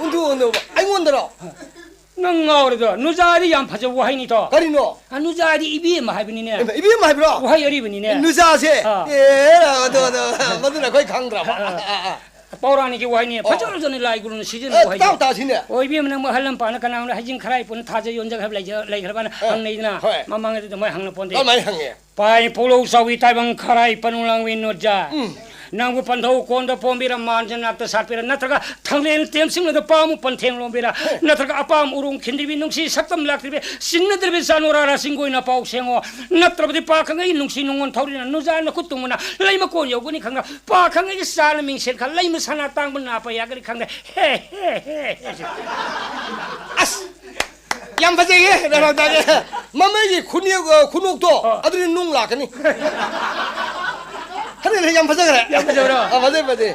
ꯎꯟꯊꯣꯛꯑꯣ, ꯎꯟꯊꯣꯛꯑꯣ꯫ ꯑꯩꯉꯣꯟꯗꯔꯣ? ꯅꯪ ꯉꯥꯎꯔꯦꯗꯣ꯫ ꯅꯨꯖꯥꯗꯤ ꯌꯥꯝ ꯐꯖꯕ ꯋꯥꯍꯩꯅꯤꯗꯣ꯫ ꯀꯔꯤꯅꯣ? ꯑ, ꯅꯨꯖꯥꯗꯤ ꯏꯕꯦꯝꯃ ꯍꯥꯏꯕꯅꯤꯅꯦ꯫ ꯏꯃꯥ, ꯏꯕꯦꯝꯃ ꯍꯥꯏꯕ꯭ꯔꯣ? ꯋꯥꯍꯩ ꯑꯔꯤꯕꯅꯤꯅꯦ꯫ ꯅꯨꯖꯥꯁꯦ? ꯑꯥ꯫ ꯑꯦ, ꯑꯗꯣ, ꯑꯗꯣ, ꯃꯗꯨꯅ ꯑꯩꯈꯣꯏ ꯈꯪꯗ꯭ꯔꯕ꯫ ꯑꯥ, ꯑꯥ꯫ ꯑꯥ, ꯑꯥ꯫ ꯄꯧꯔꯥꯅꯤꯛꯀꯤ ꯋꯥꯍꯩꯅꯤ꯫ ꯑꯣ꯫ ꯐꯖ ꯐꯖꯅ ꯂꯥꯏ ꯒꯨꯔꯨꯅ ꯁꯤꯖꯤꯟꯅꯕ ꯑꯦ, ꯋꯥꯍꯩꯅꯤ꯫ ꯇꯥꯎ ꯇꯥꯁꯤꯅꯦ꯫ ꯑꯣꯏꯕꯤ ꯑꯃꯅ ꯑꯃꯨꯛ ꯑꯍꯜ ꯂꯝꯄꯥꯛꯅ ꯀꯅꯥꯒꯨꯝꯕꯅ ꯍꯩꯖꯤꯡ ꯈꯔꯥꯏ ꯄꯨꯟꯅ ꯊꯥꯖ ꯌꯣꯟꯖꯈ꯭ꯔꯕ ꯂꯩꯖ-, ꯂꯩꯈ꯭ꯔꯕꯅ ꯑꯦ, ꯍꯪꯅꯩꯗꯅ꯫ ꯍꯣꯏ꯫ ꯃꯃꯥꯡꯗꯗꯤ ꯑꯗꯨꯃꯥꯏꯅ ꯍꯪꯅ ꯄꯣꯟꯗꯦ꯫ ꯀꯃꯥꯏꯅ ꯍꯪꯉꯦ? "ꯄꯥꯏ ꯄꯧꯂꯧ ꯆꯥꯎꯕꯤ ꯇꯥꯏꯕꯪ ꯈꯔꯥꯏ ꯄꯅꯨ ꯂꯥꯡꯕꯤ ꯅꯨꯖꯥ꯫ ꯎꯝ꯫ ꯅꯪꯕꯨ ꯄꯟꯊꯧ ꯀꯣꯟꯗ ꯄꯣꯝꯕꯤꯔ, ꯃꯥꯟꯖ ꯅꯥꯛꯇ ꯁꯥꯠꯄꯤꯔ, ꯅꯠꯇ꯭ꯔꯒ ꯊꯥꯡꯂꯦꯟ ꯇꯦꯝꯁꯤꯡꯂꯗ ꯄꯥꯝꯃꯨ ꯄꯟꯊꯦꯡ ꯂꯣꯝꯕꯤꯔ, ꯍꯦ꯫ ꯅꯠꯇ꯭ꯔꯒ ꯑꯄꯥꯝ ꯎꯔꯣꯡ ꯈꯤꯟꯗ꯭ꯔꯤꯕꯤ ꯅꯨꯡꯁꯤ ꯁꯛꯇꯝ ꯂꯥꯛꯇ꯭ꯔꯤꯕꯤ ꯁꯤꯡꯅꯗ꯭ꯔꯤꯕꯤ ꯆꯥꯅꯣꯔꯥꯔꯥ ꯆꯤꯡꯒꯣꯏꯅ ꯄꯥꯎ ꯁꯦꯡꯉꯣ, ꯅꯠꯇ꯭ꯔꯕꯗꯤ ꯄꯥꯈꯪ ꯑꯩꯒꯤ ꯅꯨꯡꯁꯤ ꯅꯨꯡꯉꯣꯟ ꯊꯧꯔꯤꯅ ꯅꯨꯖꯥ ꯅꯈꯨꯠ ꯇꯨꯝꯕꯅ ꯂꯩꯃ ꯀꯣꯟ ꯌꯧꯒꯅꯤ ꯈꯪꯗ, ꯄꯥꯈꯪ ꯑꯩꯒꯤ ꯆꯥꯅ ꯃꯤꯡꯁꯦꯜ ꯈꯔ ꯂꯩꯃ ꯁꯅꯥ ꯇꯥꯡꯕ ꯅꯥꯄ ꯌꯥꯒꯅꯤ ꯈꯪꯗ"꯫ ꯍꯦ, ꯍꯦ, ꯍꯦ, ꯍꯦ꯫ ꯑꯁ! ꯌꯥꯝ ꯐꯖꯩꯌꯦ, ꯔꯥꯅꯥ ꯇꯥꯔꯦ꯫ ꯃꯃꯩꯒꯤ ꯈꯨꯅꯦꯛ, ꯑ, ꯈꯨꯅꯣꯛꯇꯣ, ꯑ꯫ ꯑꯗꯨꯗꯤ ꯅꯨꯡ ꯂꯥꯛꯀꯅꯤ꯫ ꯐꯖꯩ, ꯌꯥꯝ ꯐꯖꯈ꯭ꯔꯦ꯫ ꯌꯥꯝ ꯐꯖꯕ꯭ꯔꯣ? ꯑ, ꯐꯖꯩ, ꯐꯖꯩ꯫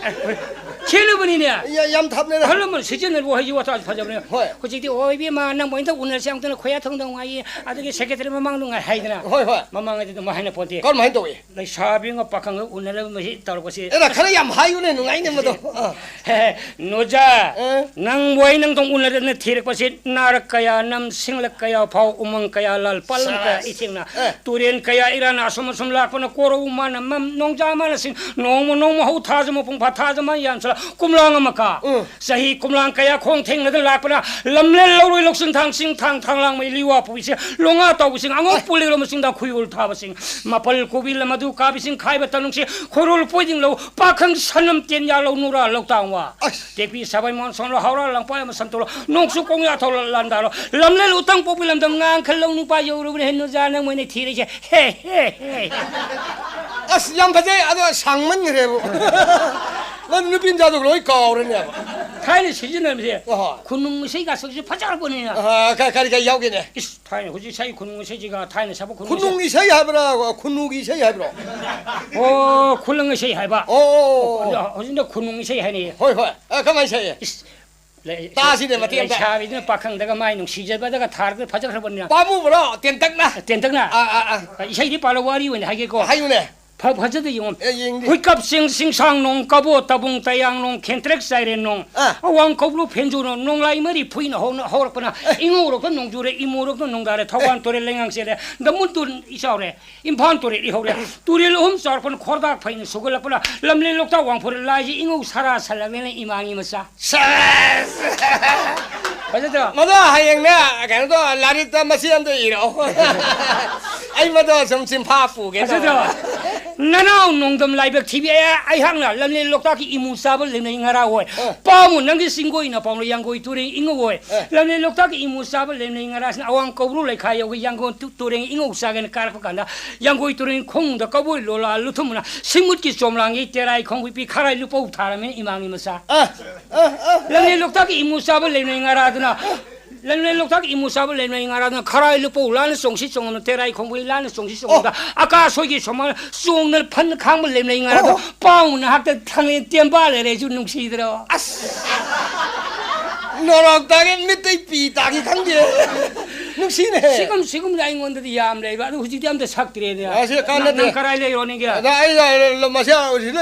ꯈꯦꯠꯅꯕꯅꯤꯅꯦ꯫ ꯌꯥ-, ꯌꯥꯝ ꯊꯥꯞꯅꯔꯦ꯫ ꯑꯍꯜ ꯂꯃꯟ ꯁꯤꯖꯤꯟꯅꯕ ꯋꯥꯍꯩꯁꯤ ꯋꯥꯇꯥꯁꯨ ꯐꯖꯕꯅꯦ꯫ ꯍꯣꯏ꯫ ꯍꯧꯖꯤꯛꯇꯤ, "ꯑꯣ, ꯏꯕꯦꯝꯃ, ꯅꯪꯕꯨ ꯑꯩꯅ ꯎꯅꯔꯁꯦ, ꯑꯃꯨꯛꯇꯅ ꯈꯣꯌꯥ ꯊꯣꯡꯗꯧ ꯉꯥꯏꯌꯦ, ꯑꯗꯒꯤ ꯁꯦꯀ꯭ꯔꯦꯇꯔꯤ ꯃꯃꯥꯡꯗ ꯉꯥꯏ" ꯍꯥꯏꯗꯅ꯫ ꯍꯣꯏ, ꯍꯣꯏ꯫ ꯃꯃꯥꯡꯉꯩꯗꯤ ꯑꯗꯨꯝ ꯍꯥꯏꯅ ꯄꯣꯟꯇꯦ꯫ ꯀꯔꯝꯍꯥꯏꯅ ꯇꯧꯏ? ꯂꯩꯁꯥꯕꯤ ꯑꯃꯒ ꯄꯥꯈꯪꯒ ꯎꯅꯔꯕ ꯃꯁꯤ ꯇꯧꯔꯛꯄꯁꯤ꯫ ꯑꯦꯔꯥ, ꯈꯔ ꯌꯥꯝ ꯍꯥꯏꯌꯨꯅꯦ, ꯅꯨꯡꯉꯥꯏꯅꯦ ꯃꯗꯣ꯫ ꯑꯥ꯫ ꯍꯦ, ꯍꯦ, ꯅꯣꯖꯥ, ꯑ? ꯅꯪꯕꯨ ꯑꯩ ꯅꯪꯗꯧ ꯎꯅꯗꯅ ꯊꯤꯔꯛꯄꯁꯤ, ꯅꯥꯔꯛ ꯀꯌꯥ ꯅꯝ, ꯁꯤꯡꯂꯛ ꯀꯌꯥ ꯐꯥꯎ, ꯎꯃꯪ ꯀꯌꯥ ꯂꯥꯜ, ꯄꯥꯂꯪ ꯀꯌꯥ ꯁꯥꯕꯥꯁ꯫ ꯏꯊꯦꯡꯅ, ꯑ꯫ ꯇꯨꯔꯦꯟ ꯀꯌꯥ ꯏꯔꯥꯅ ꯑꯁꯨꯝ ꯑꯁꯨꯝ ꯂꯥꯛꯄꯅ, ꯀꯣꯔꯧ ꯃꯥꯅ ꯃꯝ, ꯅꯣꯡꯖꯥ ꯃꯥꯅ ꯁꯤꯟ, ꯅꯣꯡꯃ ꯅꯣꯡꯃ ꯍꯧ, ꯊꯥꯖ ꯃꯄꯨꯡ ꯐꯥ, ꯊꯥꯖ ꯃꯥ ꯌꯥꯝꯁꯤꯜꯂ, ꯀꯨꯝꯂꯥꯡ ꯑꯃꯀ, ꯎꯝ꯫ ꯆꯍꯤ ꯀꯨꯝꯂꯥꯡ ꯀꯌꯥ ꯈꯣꯡ ꯊꯦꯡꯅꯗ ꯂꯥꯛꯄꯅ, ꯂꯝꯂꯦꯟ ꯂꯧꯔꯣꯏ ꯂꯧꯁꯤꯟ ꯊꯥꯡꯁꯤꯡ ꯊꯥꯡ ꯊꯥꯡꯂꯥꯡ ꯃꯩ ꯂꯤꯋꯥ ꯄꯨꯏꯁꯦ, ꯂꯣꯉꯥ ꯇꯧꯕꯁꯤꯡ, ꯑꯉꯧ ꯄꯨꯂꯤꯔꯣ ꯃꯁꯤꯡꯗ ꯈꯨꯌꯣꯜ ꯊꯥꯕꯁꯤꯡ, ꯃꯄꯜ ꯀꯣꯕꯤ ꯂꯝ ꯑꯗꯨ ꯀꯥꯕꯤꯁꯤꯡ ꯈꯥꯏꯕ ꯇꯅꯨꯡꯁꯤ, ꯈꯣꯏꯔꯣꯜ ꯄꯣꯏꯗꯤꯡ ꯂꯧ, ꯄꯥꯈꯪ ꯁꯅꯝ ꯇꯦꯟ ꯌꯥ ꯂꯧ, ꯅꯨꯔꯥ ꯂꯧ ꯇꯥꯡꯋꯥ꯫ ꯑꯁ꯫ ꯇꯦꯛꯄꯤ ꯁꯥꯕꯩ ꯃꯣꯟ ꯁꯣꯟꯂꯣ, ꯍꯧꯔꯥ ꯂꯪꯄꯥꯏ ꯑꯃ ꯁꯟꯇꯣꯂꯣ, ꯅꯣꯡꯆꯨ ꯀꯣꯡꯌꯥ ꯊꯧꯂ ꯂꯥꯟꯗꯥꯔꯣ, ꯂꯝꯂꯦꯟ ꯎꯇꯪ ꯄꯣꯛꯄꯤ ꯂꯝꯗꯝ ꯉꯥꯡꯈꯜ ꯂꯧ ꯅꯨꯄꯥ ꯌꯧꯔꯨꯕꯅ ꯍꯦꯟꯅ ꯖꯥ ꯅꯪ ꯃꯣꯏꯅ ꯊꯤꯔꯤꯁꯦ꯫ ꯍꯦ, ꯍꯦ, ꯍꯦ꯫ ꯑꯁ, ꯌꯥꯝ ꯐꯖꯩ꯫ ꯑꯗꯣ ꯁꯥꯡꯃꯟꯈ꯭ꯔꯦꯕꯨ꯫ ꯅꯪ ꯅꯨꯄꯤ ꯃꯆꯥꯗꯨ ꯂꯣꯏ ꯀꯥꯎꯔꯅꯦꯕ꯫ ꯊꯥꯏꯅ ꯁꯤꯖꯤꯟꯅꯔꯝꯃꯤꯁꯦ ꯑꯍꯣꯏ꯫ ꯈꯨꯅꯨꯡ ꯏꯁꯩ ꯀꯥꯁꯛꯁꯦ ꯐꯖꯔꯕꯅꯦ꯫ ꯑ, ꯀ-, ꯀꯔꯤ ꯀꯔꯤ ꯌꯥꯎꯒꯦꯅꯦ? ꯏꯁ, ꯊꯥꯏꯅ ꯍꯧꯖꯤꯛ ꯏꯁꯩ ꯈꯨꯅꯨꯡ ꯏꯁꯩꯁꯤꯒ ꯊꯥꯏꯅ ꯁꯛꯄ ꯈꯨꯅꯨꯡ ꯈꯨꯅꯨꯡ ꯏꯁꯩ꯫ ꯏꯁꯩ ꯍꯥꯏꯕ꯭ꯔꯥ? ꯈꯨꯅꯨꯒꯤ ꯏꯁꯩ ꯍꯥꯏꯕ꯭ꯔꯣ? ꯑꯣ, ꯈꯨꯂꯪ ꯏꯁꯩ ꯍꯥꯏꯕ꯫ ꯑꯣ, ꯑꯣ, ꯑꯣ, ꯑꯣ꯫ ꯍꯧꯖꯤꯛꯅ ꯈꯨꯅꯨꯡ ꯏꯁꯩ ꯍꯥꯏꯅꯩꯌꯦ꯫ ꯍꯣꯏ, ꯍꯣꯏ꯫ ꯑ, ꯀꯃꯥꯏꯅ ꯁꯛꯏ? ꯏꯁ, ꯂꯩ-, ꯇꯥꯁꯤꯅꯦ, ꯃꯇꯦꯛ ꯑꯝꯇ꯫ ꯂꯩꯁꯥꯕꯤꯗꯨꯅ ꯄꯥꯈꯪꯗꯒ ꯃꯥꯏ ꯅꯨꯡꯁꯤꯖꯕꯗꯒ ꯊꯥꯔꯒ ꯐꯖꯈ꯭ꯔꯕꯅꯤꯅ꯫ ꯄꯥꯝꯃꯨꯕ꯭ꯔꯣ? ꯇꯦꯟꯇꯛꯅ꯫ ꯇꯦꯟꯇꯛꯅ? ꯑꯥ, ꯑꯥ, ꯑꯥ꯫ ꯏꯁꯩꯗꯤ ꯄꯥꯜꯂꯣ, ꯋꯥꯔꯤ ꯑꯣꯏꯅ ꯍꯥꯏꯒꯦꯀꯣ꯫ ꯍꯥꯏꯌꯨꯅꯦ꯫ ꯐ-, ꯐꯖꯗ ꯌꯦꯡꯉꯣ꯫ ꯑꯦ, ꯌꯦꯡꯗꯦ꯫ ꯍꯨꯏꯀꯞ ꯆꯤꯡ ꯆꯤꯡꯁꯥꯡ ꯅꯣꯡ, ꯀꯕꯣ ꯇꯕꯨꯡ ꯇꯌꯥꯡ ꯅꯣꯡ, ꯈꯦꯟꯇ꯭ꯔꯦꯛ ꯆꯥꯏꯔꯦꯟ ꯅꯣꯡ, ꯑꯥ꯫ ꯑꯋꯥꯡ ꯀꯧꯕ꯭ꯔꯨ ꯐꯦꯟꯖꯨ ꯅꯣꯡ, ꯅꯣꯡꯂꯥꯏ ꯃꯔꯤ ꯐꯨꯏꯅ ꯍꯧꯅ ꯍꯧꯔꯛꯄꯅ, ꯑꯦ꯫ ꯏꯉꯧꯔꯣꯛꯇ ꯅꯣꯡꯖꯨꯔꯦ, ꯏꯃꯣꯔꯣꯛꯇ ꯅꯣꯡꯗꯥꯔꯦ, ꯊꯧꯕꯥꯜ ꯇꯨꯔꯦꯜ ꯂꯩꯉꯥꯡ ꯆꯦꯜꯂꯦ, ꯗꯃꯨꯟ ꯇꯨꯔꯦꯜ ꯏꯆꯥꯎꯔꯦ, ꯏꯝꯐꯥꯜ ꯇꯨꯔꯦꯜ ꯏꯍꯧꯔꯦ, ꯇꯨꯔꯦꯜ ꯑꯍꯨꯝ ꯆꯥꯎꯔꯛꯄꯅ ꯈꯣꯔꯗꯥꯛ ꯐꯩꯅ ꯁꯨꯒꯠꯂꯛꯄꯅ, ꯂꯝꯂꯦꯟ ꯂꯣꯛꯇꯥꯛ ꯋꯥꯡꯐꯨꯔꯦꯜ ꯂꯥꯏꯁꯤ ꯏꯉꯧ ꯁꯥꯔꯥ ꯁꯜꯂꯛꯂꯦꯅ ꯏꯃꯥꯒꯤ ꯃꯆꯥ꯫ ꯁꯦꯁ! ꯐꯖꯗ꯭ꯔꯣ? ꯃꯗꯨ ꯍꯌꯦꯡꯅꯦ, ꯀꯩꯅꯣ ꯇꯧ, ꯂꯥꯏꯔꯤꯛꯇ ꯃꯆꯦ ꯑꯝꯇ ꯏꯔꯛꯑꯣ꯫ ꯑꯩ ꯃꯗꯨ ꯁꯨꯝ ꯆꯤꯟꯐꯥ ꯄꯨꯒꯦ ꯐꯖꯗ꯭ꯔꯣ? ꯇꯧꯕ꯫ ꯅꯅꯥꯎ ꯅꯣꯡꯗꯝ ꯂꯥꯏꯕꯛ ꯊꯤꯕꯤ, ꯑꯩ-, ꯑꯩꯍꯥꯛꯅ ꯂꯝꯂꯦꯟ ꯂꯣꯛꯇꯥꯛꯀꯤ ꯏꯃꯨ ꯆꯥꯕ ꯂꯦꯝꯅꯩ ꯉꯔꯥ ꯑꯣꯏ꯫ ꯑ꯫ ꯄꯥꯃꯨ ꯅꯪꯒꯤ ꯆꯤꯡꯒꯣꯏ ꯅꯄꯥꯎꯅ ꯌꯥꯡꯒꯣꯏ ꯇꯨꯔꯦꯟ ꯏꯉꯧ ꯑꯣꯏ꯫ ꯑ꯫ ꯂꯝꯂꯦꯟ ꯂꯣꯛꯇꯥꯛꯀꯤ ꯏꯃꯨ ꯆꯥꯕ ꯂꯦꯝꯅꯩ ꯉꯔꯥꯁꯤꯅ ꯑꯋꯥꯡ ꯀꯧꯕ꯭ꯔꯨ ꯂꯩꯈꯥ ꯌꯧꯒꯤ ꯌꯥꯡꯒꯣꯟ ꯇꯨ-, ꯇꯨꯔꯦꯟ ꯏꯉꯧ ꯆꯥꯒꯦꯅ ꯀꯥꯔꯛꯄ ꯀꯥꯟꯗ ꯌꯥꯡꯒꯣꯏ ꯇꯨꯔꯦꯟ ꯈꯣꯡꯅꯨꯡꯗ ꯀꯕꯣꯏ ꯂꯣꯂꯥ ꯂꯨꯊꯨꯝꯕꯅ ꯁꯤꯡꯃꯨꯠꯀꯤ ꯆꯣꯝꯂꯥꯡꯒꯤ ꯇꯦꯔꯥꯏ ꯈꯣꯡꯕꯤꯄꯤ ꯈꯔꯥꯏ ꯂꯨꯄꯧ ꯊꯥꯔꯝꯃꯤꯅ ꯏꯃꯥꯒꯤ ꯃꯆꯥ꯫ ꯑ, ꯑ, ꯑ꯫ ꯂꯝꯂꯦꯟ ꯂꯣꯛꯇꯥꯛꯀꯤ ꯏꯃꯨ ꯆꯥꯕ ꯂꯦꯝꯅꯩ ꯉꯔꯥꯗꯨꯅ ꯂꯝꯂꯦꯟ ꯂꯣꯛꯇꯥꯛꯀꯤ ꯏꯃꯨ ꯆꯥꯕ ꯂꯦꯝꯅꯩ ꯉꯔꯥꯗꯨꯅ ꯈꯔꯥꯏ ꯂꯨꯄꯧ ꯂꯥꯟꯅ ꯆꯣꯡꯁꯤ ꯆꯣꯡꯉꯝꯅ ꯇꯦꯔꯥꯏ ꯈꯣꯡꯕꯤ ꯂꯥꯟꯅ ꯆꯣꯡꯁꯤ ꯆꯣꯡꯉꯝꯗ ꯑꯣ꯫ ꯑꯀꯥ ꯁꯣꯏꯒꯤ ꯁꯣꯃꯥꯡ ꯆꯣꯡꯗꯅ ꯐꯟ ꯈꯥꯡꯕ ꯂꯦꯝꯅꯩ ꯉꯔꯥꯗꯣ ꯑꯣ꯫ ꯄꯥꯎ ꯅꯍꯥꯛꯇ ꯊꯥꯡꯂꯦꯟ ꯇꯦꯝꯕꯥ ꯂꯩꯔꯦꯁꯨ ꯅꯨꯡꯁꯤꯗ꯭ꯔꯣ? ꯑꯁ! ꯅꯣꯔꯣꯛꯇꯒꯤ ꯃꯤꯠꯇꯩ ꯄꯤ ꯇꯥꯈꯤ ꯈꯪꯗꯦ꯫ ꯅꯨꯡꯁꯤꯅꯦ꯫ ꯁꯤꯒꯨꯝ-, ꯁꯤꯒꯨꯝꯕꯗ ꯑꯩꯉꯣꯟꯗꯗꯤ ꯌꯥꯝ ꯂꯩꯕ, ꯑꯗꯨ ꯍꯧꯖꯤꯛꯇꯤ ꯑꯝꯇ ꯁꯛꯇ꯭ꯔꯦꯅꯦ꯫ ꯑ, ꯁꯤ ꯀꯥꯟꯅꯗꯦ꯫ ꯅꯪ, ꯅꯪ ꯀꯔꯥꯏ ꯂꯩꯔꯣ ꯅꯤꯡꯒꯦ? ꯑꯗ ꯑꯩ, ꯑ, ꯂꯝ-, ꯃꯁꯤ, ꯍꯧꯖꯤꯛ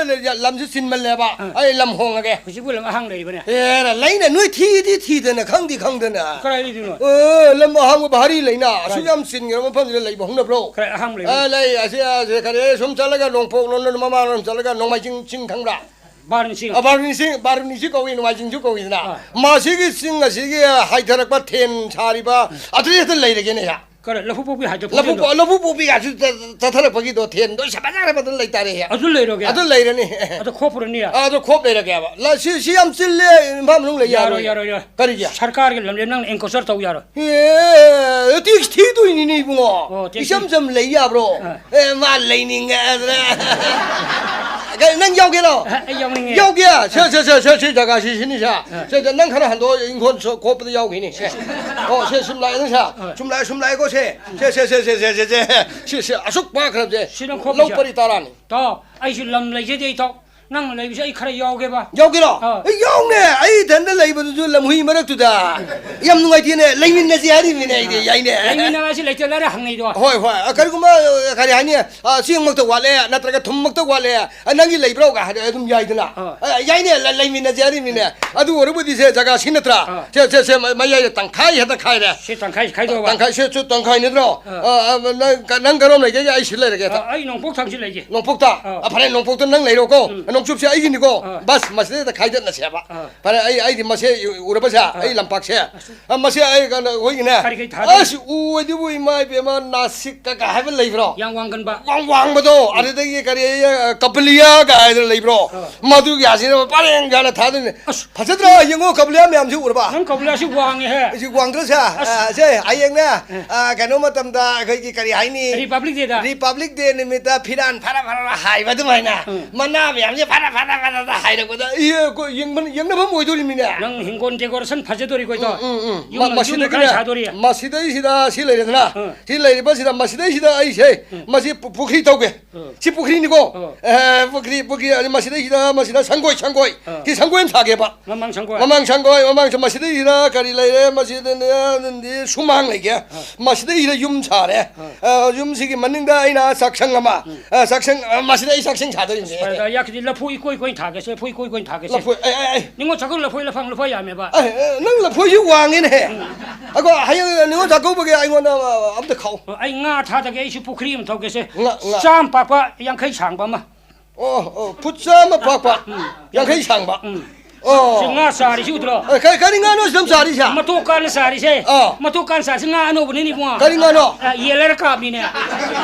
ꯂꯝꯁꯤ ꯆꯤꯟꯃꯜꯂꯦꯕ꯫ ꯑ꯫ ꯑꯩ ꯂꯝ ꯍꯣꯡꯉꯒꯦ꯫ ꯍꯧꯖꯤꯛꯄꯨ ꯂꯝ ꯑꯍꯥꯡ ꯂꯩꯕꯅꯦ꯫ ꯑꯦꯔꯥ, ꯂꯩꯅ ꯅꯣꯏ ꯊꯤꯗꯤ ꯊꯤꯗꯅ ꯈꯪꯗꯤ ꯈꯪꯗꯅ꯫ ꯀꯗꯥꯏ ꯂꯩꯗꯣꯏꯅꯣ? ꯑꯦ, ꯂꯝ ꯑꯍꯥꯡꯕ ꯚꯥꯔꯤ ꯂꯩꯅ꯫ ꯑꯁꯨꯛ ꯀꯥꯏ? ꯌꯥꯝ ꯆꯤꯟꯈ꯭ꯔꯕ ꯃꯐꯝꯁꯤꯗ ꯂꯩꯕ ꯍꯧꯅꯕ꯭ꯔꯣ? ꯀꯗꯥꯏ ꯑꯍꯥꯡꯕ ꯂꯩꯕ? ꯑꯦ, ꯂꯩ, ꯑꯁꯤ, ꯑꯁꯤ ꯀꯔꯤ, ꯁꯨꯝ ꯆꯠꯂꯒ ꯅꯣꯡꯄꯣꯛꯂꯣꯝꯗ ꯃꯃꯥꯡꯂꯣꯝ ꯆꯠꯂꯒ ꯅꯣꯡꯃꯥꯏꯖꯤꯡ ꯆꯤꯡ ꯈꯪꯕ꯭ꯔꯥ? ꯕꯥꯔꯨꯅꯤ ꯆꯤꯡ꯫ ꯑ, ꯕꯥꯔꯨꯅꯤ ꯆꯤꯡ, ꯕꯥꯔꯨꯅꯤꯁꯨ ꯀꯧꯏ, ꯅꯣꯡꯃꯥꯏꯖꯤꯡꯁꯨ ꯀꯧꯏꯗꯅ꯫ ꯑꯥ꯫ ꯃꯁꯤꯒꯤ ꯆꯤꯡ ꯑꯁꯤꯒꯤ ꯍꯥꯏꯊꯔꯛꯄ ꯊꯦꯟ ꯁꯥꯔꯤꯕ ꯑꯗꯨꯗꯩ ꯍꯦꯛꯇ ꯂꯩꯔꯒꯦꯅꯦ꯫ ꯀꯔ-, ꯂꯐꯨ ꯄꯣꯛꯄꯤ ꯍꯥꯏꯗꯣ ꯂꯐꯨ ꯐꯥꯎꯖꯤꯜꯂꯣ꯫ ꯄꯣ-, ꯂꯐꯨ ꯄꯣꯛꯄꯤꯒꯁꯨ ꯆ-, ꯆꯠꯊꯔꯛꯄꯒꯤꯗꯣ ꯊꯦꯟꯗꯣ ꯁꯥ ꯐꯖꯈ꯭ꯔꯕ ꯑꯗꯨꯝ ꯂꯩꯇꯥꯔꯦ꯫ ꯑꯗꯨ ꯂꯩꯔꯒꯦ? ꯑꯗꯨ ꯂꯩꯔꯅꯤ꯫ ꯑꯗꯣ ꯈꯣꯞꯄꯨꯔꯅꯤ? ꯑꯥ, ꯑꯗꯨ ꯈꯣꯞ ꯂꯩꯔꯒꯦꯕ꯫ ꯂ-, ꯁꯤ, ꯁꯤ ꯌꯥꯝ ꯆꯤꯜꯂꯦ, ꯏꯝꯐꯥꯜ ꯃꯅꯨꯡ ꯂꯩ ꯌꯥꯔꯣꯏ, ꯌꯥꯔꯣꯏ꯫ ꯌꯥꯔꯣꯏ, ꯌꯥꯔꯣꯏ꯫ ꯀꯔꯤꯒꯤ? ꯁꯔꯀꯥꯔꯒꯤ ꯂꯝꯅꯦ, ꯅꯪ encroacher ꯇꯧ ꯌꯥꯔꯣꯏ꯫ ꯑꯦ, tax ꯊꯤꯗꯣꯏꯅꯤꯅꯦ ꯏꯕꯨꯡꯉꯣ꯫ ꯑꯣ, tax ꯏꯆꯝ ꯊꯤ-, ꯆꯝ ꯂꯩ ꯌꯥꯕ꯭ꯔꯣ? ꯑꯥ꯫ ꯑꯦ, ꯃꯥ ꯂꯩꯅꯤꯡꯉꯦ ꯍꯥꯏꯗꯅ꯫ ꯀꯩ, ꯅꯪ ꯌꯥꯎꯒꯦꯔꯣ? ꯑ, ꯑꯩ ꯌꯥꯎꯅꯤꯡꯉꯦ꯫ ꯌꯥꯎꯒꯦ? ꯁꯦ, ꯑ꯫ ꯁꯦ, ꯁꯦ, ꯁꯦ, ꯁꯤ ꯖꯒꯥꯁꯤ ꯁꯤꯅꯤ ꯁꯦ꯫ ꯑ꯫ ꯁꯦ, ꯁꯦ, ꯅꯪ ꯈꯔ ꯍꯟꯗꯣꯛꯑꯣ, ꯏꯪꯈꯣꯜ ꯁꯣ-, ꯀꯣꯞꯄꯗ ꯌꯥꯎꯈꯤꯅꯤ꯫ ꯁꯦ꯫ ꯑꯣ, ꯁꯦ, ꯁꯨꯝ ꯂꯥꯛꯑꯦ ꯅꯪ ꯁꯦ꯫ ꯑ꯫ ꯁꯨꯝ ꯂꯥꯛꯑꯦ, ꯁꯨꯝ ꯂꯥꯛꯑꯦꯀꯣ ꯁꯦ꯫ ꯁꯦ, ꯁꯦ, ꯁꯦ, ꯁꯦ, ꯁꯦ, ꯁꯦ꯫ ꯁꯤ, ꯁꯤ, ꯑꯁꯨꯛ ꯄꯥꯛꯈ꯭ꯔꯕꯁꯦ꯫ ꯁꯤ ꯅꯪ ꯈꯣꯞꯄꯤ ꯂꯧ ꯁꯦ꯫ ꯄꯔꯤ ꯇꯔꯥꯅꯤ꯫ ꯇꯥꯎ, ꯑꯩꯁꯨ ꯂꯝ ꯂꯩꯖꯗꯦ, ꯏꯇꯥꯎ꯫ ꯅꯪ ꯂꯩꯕꯁꯦ ꯑꯩ ꯈꯔ ꯌꯥꯎꯒꯦꯕ꯫ ꯌꯥꯎꯒꯦꯔꯣ? ꯑ꯫ ꯑꯩ ꯌꯥꯎꯅꯦ꯫ ꯑꯩ ꯏꯊꯟꯗ ꯂꯩꯕꯗꯨꯁꯨ ꯂꯝꯍꯨꯏ ꯃꯔꯛꯇꯨꯗ꯫ ꯌꯥꯝ ꯅꯨꯡꯉꯥꯏꯇꯦꯅꯦ꯫ ꯂꯩꯃꯤꯟꯅꯁꯤ ꯍꯥꯏꯔꯤꯕꯅꯤꯅꯦ ꯑꯩꯗꯤ, ꯑ꯫ ꯌꯥꯏꯅꯦ꯫ ꯂꯩꯃꯤꯟꯅꯕ ꯍꯥꯏꯁꯤ ꯂꯩꯇ ꯂꯥꯏꯔ ꯍꯪꯅꯩꯗꯣ꯫ ꯍꯣꯏ, ꯍꯣꯏ꯫ ꯑ, ꯀꯔꯤꯒꯨꯝꯕ, ꯑ, ꯀꯔꯤ ꯍꯥꯏꯅꯤ? ꯑ, ꯆꯦꯡꯃꯛꯇ ꯋꯥꯠꯂꯦ, ꯅꯠꯇ꯭ꯔꯒ ꯊꯨꯝꯃꯛꯇ ꯋꯥꯠꯂꯦ꯫ ꯑ, ꯅꯪꯒꯤ ꯂꯩꯕ꯭ꯔꯣꯒ ꯍꯥꯏꯔ ꯑꯗꯨꯝ ꯌꯥꯏꯗꯅ꯫ ꯑ꯫ ꯑ, ꯌꯥꯏꯅꯦ, ꯂ-, ꯂꯩꯃꯤꯟꯅꯁꯦ ꯍꯥꯏꯔꯤꯕꯅꯤꯅꯦ꯫ ꯑꯗꯨ ꯑꯣꯏꯔꯕꯨꯗꯤ ꯁꯦ ꯖꯒꯥ ꯁꯤ ꯅꯠꯇ꯭ꯔꯥ? ꯑ꯫ ꯁꯦ, ꯁꯦ, ꯁꯦ, ꯃ-, ꯃꯌꯥꯏꯗ ꯇꯪꯈꯥꯏ ꯍꯦꯛꯇ ꯈꯥꯏꯔꯦ꯫ ꯁꯤ ꯇꯪꯈꯥꯏ ꯈꯥꯏꯗꯣꯛꯑꯕ? ꯇꯪꯈꯥꯏ, ꯁꯤ ꯆꯨ-, ꯇꯪꯈꯥꯏ ꯅꯠꯇ꯭ꯔꯣ? ꯑ꯫ ꯑ, ꯑ, ꯅꯪ ꯀ-, ꯅꯪ ꯀꯔꯣꯝ ꯂꯩꯒꯦꯒꯦ? ꯑꯩ ꯁꯤ ꯂꯩꯔꯒꯦ꯫ ꯑ, ꯑꯩ ꯅꯣꯡꯄꯣꯛ ꯊꯪꯁꯤ ꯂꯩꯒꯦ꯫ ꯅꯣꯡꯄꯣꯛꯇ? ꯑ꯫ ꯑ, ꯐꯔꯦ, ꯅꯣꯡꯄꯣꯛꯇ ꯅꯪ ꯂꯩꯔꯣꯀꯣ꯫ ꯎꯝ꯫ ꯅꯣꯡꯆꯨꯞꯁꯦ ꯑꯩꯒꯤꯅꯤꯀꯣ꯫ ꯑ꯫ ꯕꯁ, ꯃꯁꯤꯗꯩꯗ ꯈꯥꯏꯗꯠꯅꯁꯦꯕ꯫ ꯑ꯫ ꯐꯔꯦ, ꯑꯩ, ꯑꯩꯗꯤ ꯃꯁꯦ ꯎꯔꯕꯁꯦ, ꯑ꯫ ꯑꯩ ꯂꯝꯄꯥꯛꯁꯦ꯫ ꯑꯁ꯫ ꯑ, ꯃꯁꯦ ꯑꯩ ꯀꯩꯅꯣ, ꯑꯩꯈꯣꯏꯒꯤꯅꯦ꯫ ꯀꯔꯤ ꯀꯔꯤ ꯊꯥꯗꯣꯏꯅꯣ? ꯑꯁ, ꯎ ꯑꯣꯏꯗꯨꯕꯨ ꯏꯃꯥ ꯏꯕꯦꯝꯃ, ꯅꯥꯁꯤꯛ ꯀ ꯀ ꯍꯥꯏꯕ ꯂꯩꯕ꯭ꯔꯣ? ꯌꯥꯝ ꯋꯥꯡꯒꯟꯕ꯫ ꯋꯥꯡ ꯋꯥꯡꯕꯗꯣ, ꯎꯝ꯫ ꯑꯗꯨꯗꯒꯤ ꯀꯔꯤ, ꯑ, ꯀꯄꯂꯤꯌꯥ ꯀ ꯍꯥꯏꯗꯅ ꯂꯩꯕ꯭ꯔꯣ? ꯑ꯫ ꯃꯗꯨꯒꯤ ꯑꯁꯤꯅ ꯄꯔꯦꯡ ꯁꯥꯅ ꯊꯥꯗꯣꯏꯅꯦ꯫ ꯑꯁ꯫ ꯐꯖꯗ꯭ꯔꯣ? ꯌꯦꯡꯉꯣ, ꯀꯄꯂꯤꯌꯥ ꯃꯌꯥꯝꯁꯤ ꯎꯔꯕ? ꯅꯪ ꯀꯄꯂꯤꯌꯥꯁꯤ ꯋꯥꯡꯉꯦꯍꯦ꯫ ꯑꯁꯤ ꯋꯥꯡꯗ꯭ꯔꯁꯦ? ꯑꯁ꯫ ꯑ, ꯁꯦ, ꯍꯌꯦꯡꯅꯦ, ꯑ꯫ ꯑ, ꯀꯩꯅꯣ ꯃꯇꯝꯗ ꯑꯩꯈꯣꯏꯒꯤ ꯀꯔꯤ ꯍꯥꯏꯅꯤ? Republic Day ꯗ꯫ Republic Day ꯅꯨꯃꯤꯠꯇ ꯐꯤꯔꯥꯟ ꯐꯔ ꯐꯔ ꯍꯥꯏꯕ ꯑꯗꯨꯃꯥꯏꯅ꯫ ꯎꯝ꯫ ꯃꯅꯥ ꯃꯌꯥꯝꯁꯦ ꯐꯔ ꯐꯔ ꯐꯔ ꯍꯥꯏꯔꯛꯄꯗ, ꯏ, ꯑꯩꯈꯣꯏ ꯌꯦꯡꯕ-, ꯌꯦꯡꯅꯐꯝ ꯑꯣꯏꯗꯣꯔꯤꯃꯤꯅꯦ꯫ ꯅꯪ ꯍꯤꯡꯒꯣꯜ decoration ꯐꯖꯗꯣꯔꯤꯀꯣ, ꯏꯇꯥꯎ꯫ ꯎꯝ, ꯎꯝ, ꯎꯝ꯫ ꯌꯨꯝ, ꯃ-, ꯌꯨꯝ ꯃꯁꯤꯗꯒꯤꯅꯦ, ꯀꯥꯏ ꯁꯥꯗꯣꯔꯤ? ꯃꯁꯤꯗꯩꯁꯤꯗ ꯁꯤ ꯂꯩꯔꯦꯗꯅ, ꯎꯝ꯫ ꯁꯤ ꯂꯩꯔꯤꯕꯁꯤꯗ, ꯃꯁꯤꯗꯩꯁꯤꯗ ꯑꯩꯁꯦ, ꯎꯝ꯫ ꯃꯁꯤ ꯄꯨ-, ꯄꯨꯈ꯭ꯔꯤ ꯇꯧꯒꯦ꯫ ꯎꯝ꯫ ꯁꯤ ꯄꯨꯈ꯭ꯔꯤꯅꯤꯀꯣ꯫ ꯎꯝ꯫ ꯑꯦ, ꯄꯨꯈ꯭ꯔꯤ, ꯄꯨꯈ꯭ꯔꯤ, ꯑꯗꯨ ꯃꯁꯤꯗꯩꯁꯤꯗ, ꯃꯁꯤꯗ ꯁꯪꯒꯣꯏ, ꯁꯪꯒꯣꯏ꯫ ꯎꯝ꯫ ꯁꯤ ꯁꯪꯒꯣꯏ ꯑꯃ ꯁꯥꯒꯦꯕ꯫ ꯃꯃꯥꯡ ꯁꯪꯒꯣꯏ꯫ ꯃꯃꯥꯡ ꯁꯪꯒꯣꯏ, ꯃꯃꯥꯡ ꯁꯪ-, ꯃꯁꯤꯗꯩꯁꯤꯗ ꯀꯔꯤ ꯂꯩꯔꯦ? ꯃꯁꯤꯗꯅꯦ, ꯑꯗꯨꯗꯤ ꯁꯨꯃꯥꯡ ꯂꯩꯒꯦ꯫ ꯎꯝ꯫ ꯃꯁꯤꯗꯩꯁꯤꯗ ꯌꯨꯝ ꯁꯥꯔꯦ꯫ ꯎꯝ꯫ ꯑ, ꯌꯨꯝꯁꯤꯒꯤ ꯃꯅꯤꯡꯗ ꯑꯩꯅ ꯆꯥꯛꯁꯪ ꯑꯃ, ꯎꯝ꯫ ꯑ, ꯆꯥꯛꯁꯪ, ꯑ, ꯃꯁꯤꯗ ꯑꯩ ꯆꯥꯛꯁꯪ ꯁꯥꯗꯣꯏꯅꯤꯅꯦ꯫ ꯌꯥꯛꯁꯤꯗꯤ ꯂꯐꯨ ꯏꯀꯣꯏ ꯀꯣꯏꯅ ꯊꯥꯒꯦꯁꯦ, ꯂꯐꯨ ꯏꯀꯣꯏ ꯀꯣꯏꯅ ꯊꯥꯒꯦꯁꯦ꯫ ꯂꯐꯣꯏ, ꯑꯦ, ꯑꯦ, ꯑꯦ꯫ ꯅꯤꯡꯉꯣꯜ ꯆꯥꯛꯀꯧ ꯂꯐꯣꯏ ꯂꯐꯥꯡ ꯂꯨꯄꯥ ꯌꯥꯝꯃꯦꯕ꯫ ꯑꯦ, ꯑꯦ, ꯅꯪ ꯂꯐꯣꯏꯁꯤ ꯋꯥꯡꯉꯤꯅꯦꯍꯦ꯫ ꯎꯝ꯫ ꯑꯗꯣ ꯍꯌꯦꯡ ꯅꯤꯉꯣꯜ ꯆꯥꯛꯀꯧꯕꯒꯤ ꯑꯩꯉꯣꯟꯗ, ꯑ, ꯑꯝꯇ ꯈꯥꯛꯑꯣ꯫ ꯑꯩ ꯉꯥ ꯊꯥꯗꯒꯦ, ꯑꯩꯁꯨ ꯄꯨꯈ꯭ꯔꯤ ꯑꯃ ꯇꯧꯒꯦꯁꯦ꯫ ꯉꯥ, ꯉꯥ꯫ ꯆꯥꯝ ꯄꯥꯛꯄ ꯌꯥꯡꯈꯩ ꯁꯥꯡꯕ ꯑꯃ꯫ ꯑꯣ, ꯑꯣ, ꯐꯨꯠ ꯆꯥꯝꯃ ꯄꯥꯛꯄ, ꯎꯝ꯫ ꯌꯥꯡꯈꯩ ꯁꯥꯡꯕ꯫ ꯎꯝ꯫ ꯑꯣ꯫ ꯁꯤ ꯉꯥ ꯆꯥꯔꯤꯁꯤ ꯎꯗ꯭ꯔꯣ? ꯑꯦ, ꯀꯔꯤ, ꯀꯔꯤ ꯉꯥꯅꯣ ꯁꯤꯗ ꯆꯥꯔꯤꯁꯦ? ꯃꯇꯣꯛ ꯀꯥꯟꯅ ꯆꯥꯔꯤꯁꯦ꯫ ꯑꯥ꯫ ꯃꯇꯣꯛ ꯀꯥꯟꯅ ꯆꯥꯔꯤꯁꯦ ꯉꯥ ꯑꯅꯧꯕꯅꯤꯅꯦ ꯏꯕꯨꯡꯉꯣ꯫ ꯀꯔꯤ ꯉꯥꯅꯣ? ꯑ, ꯌꯦꯜꯂꯔ ꯀꯥꯞꯅꯤꯅꯦ꯫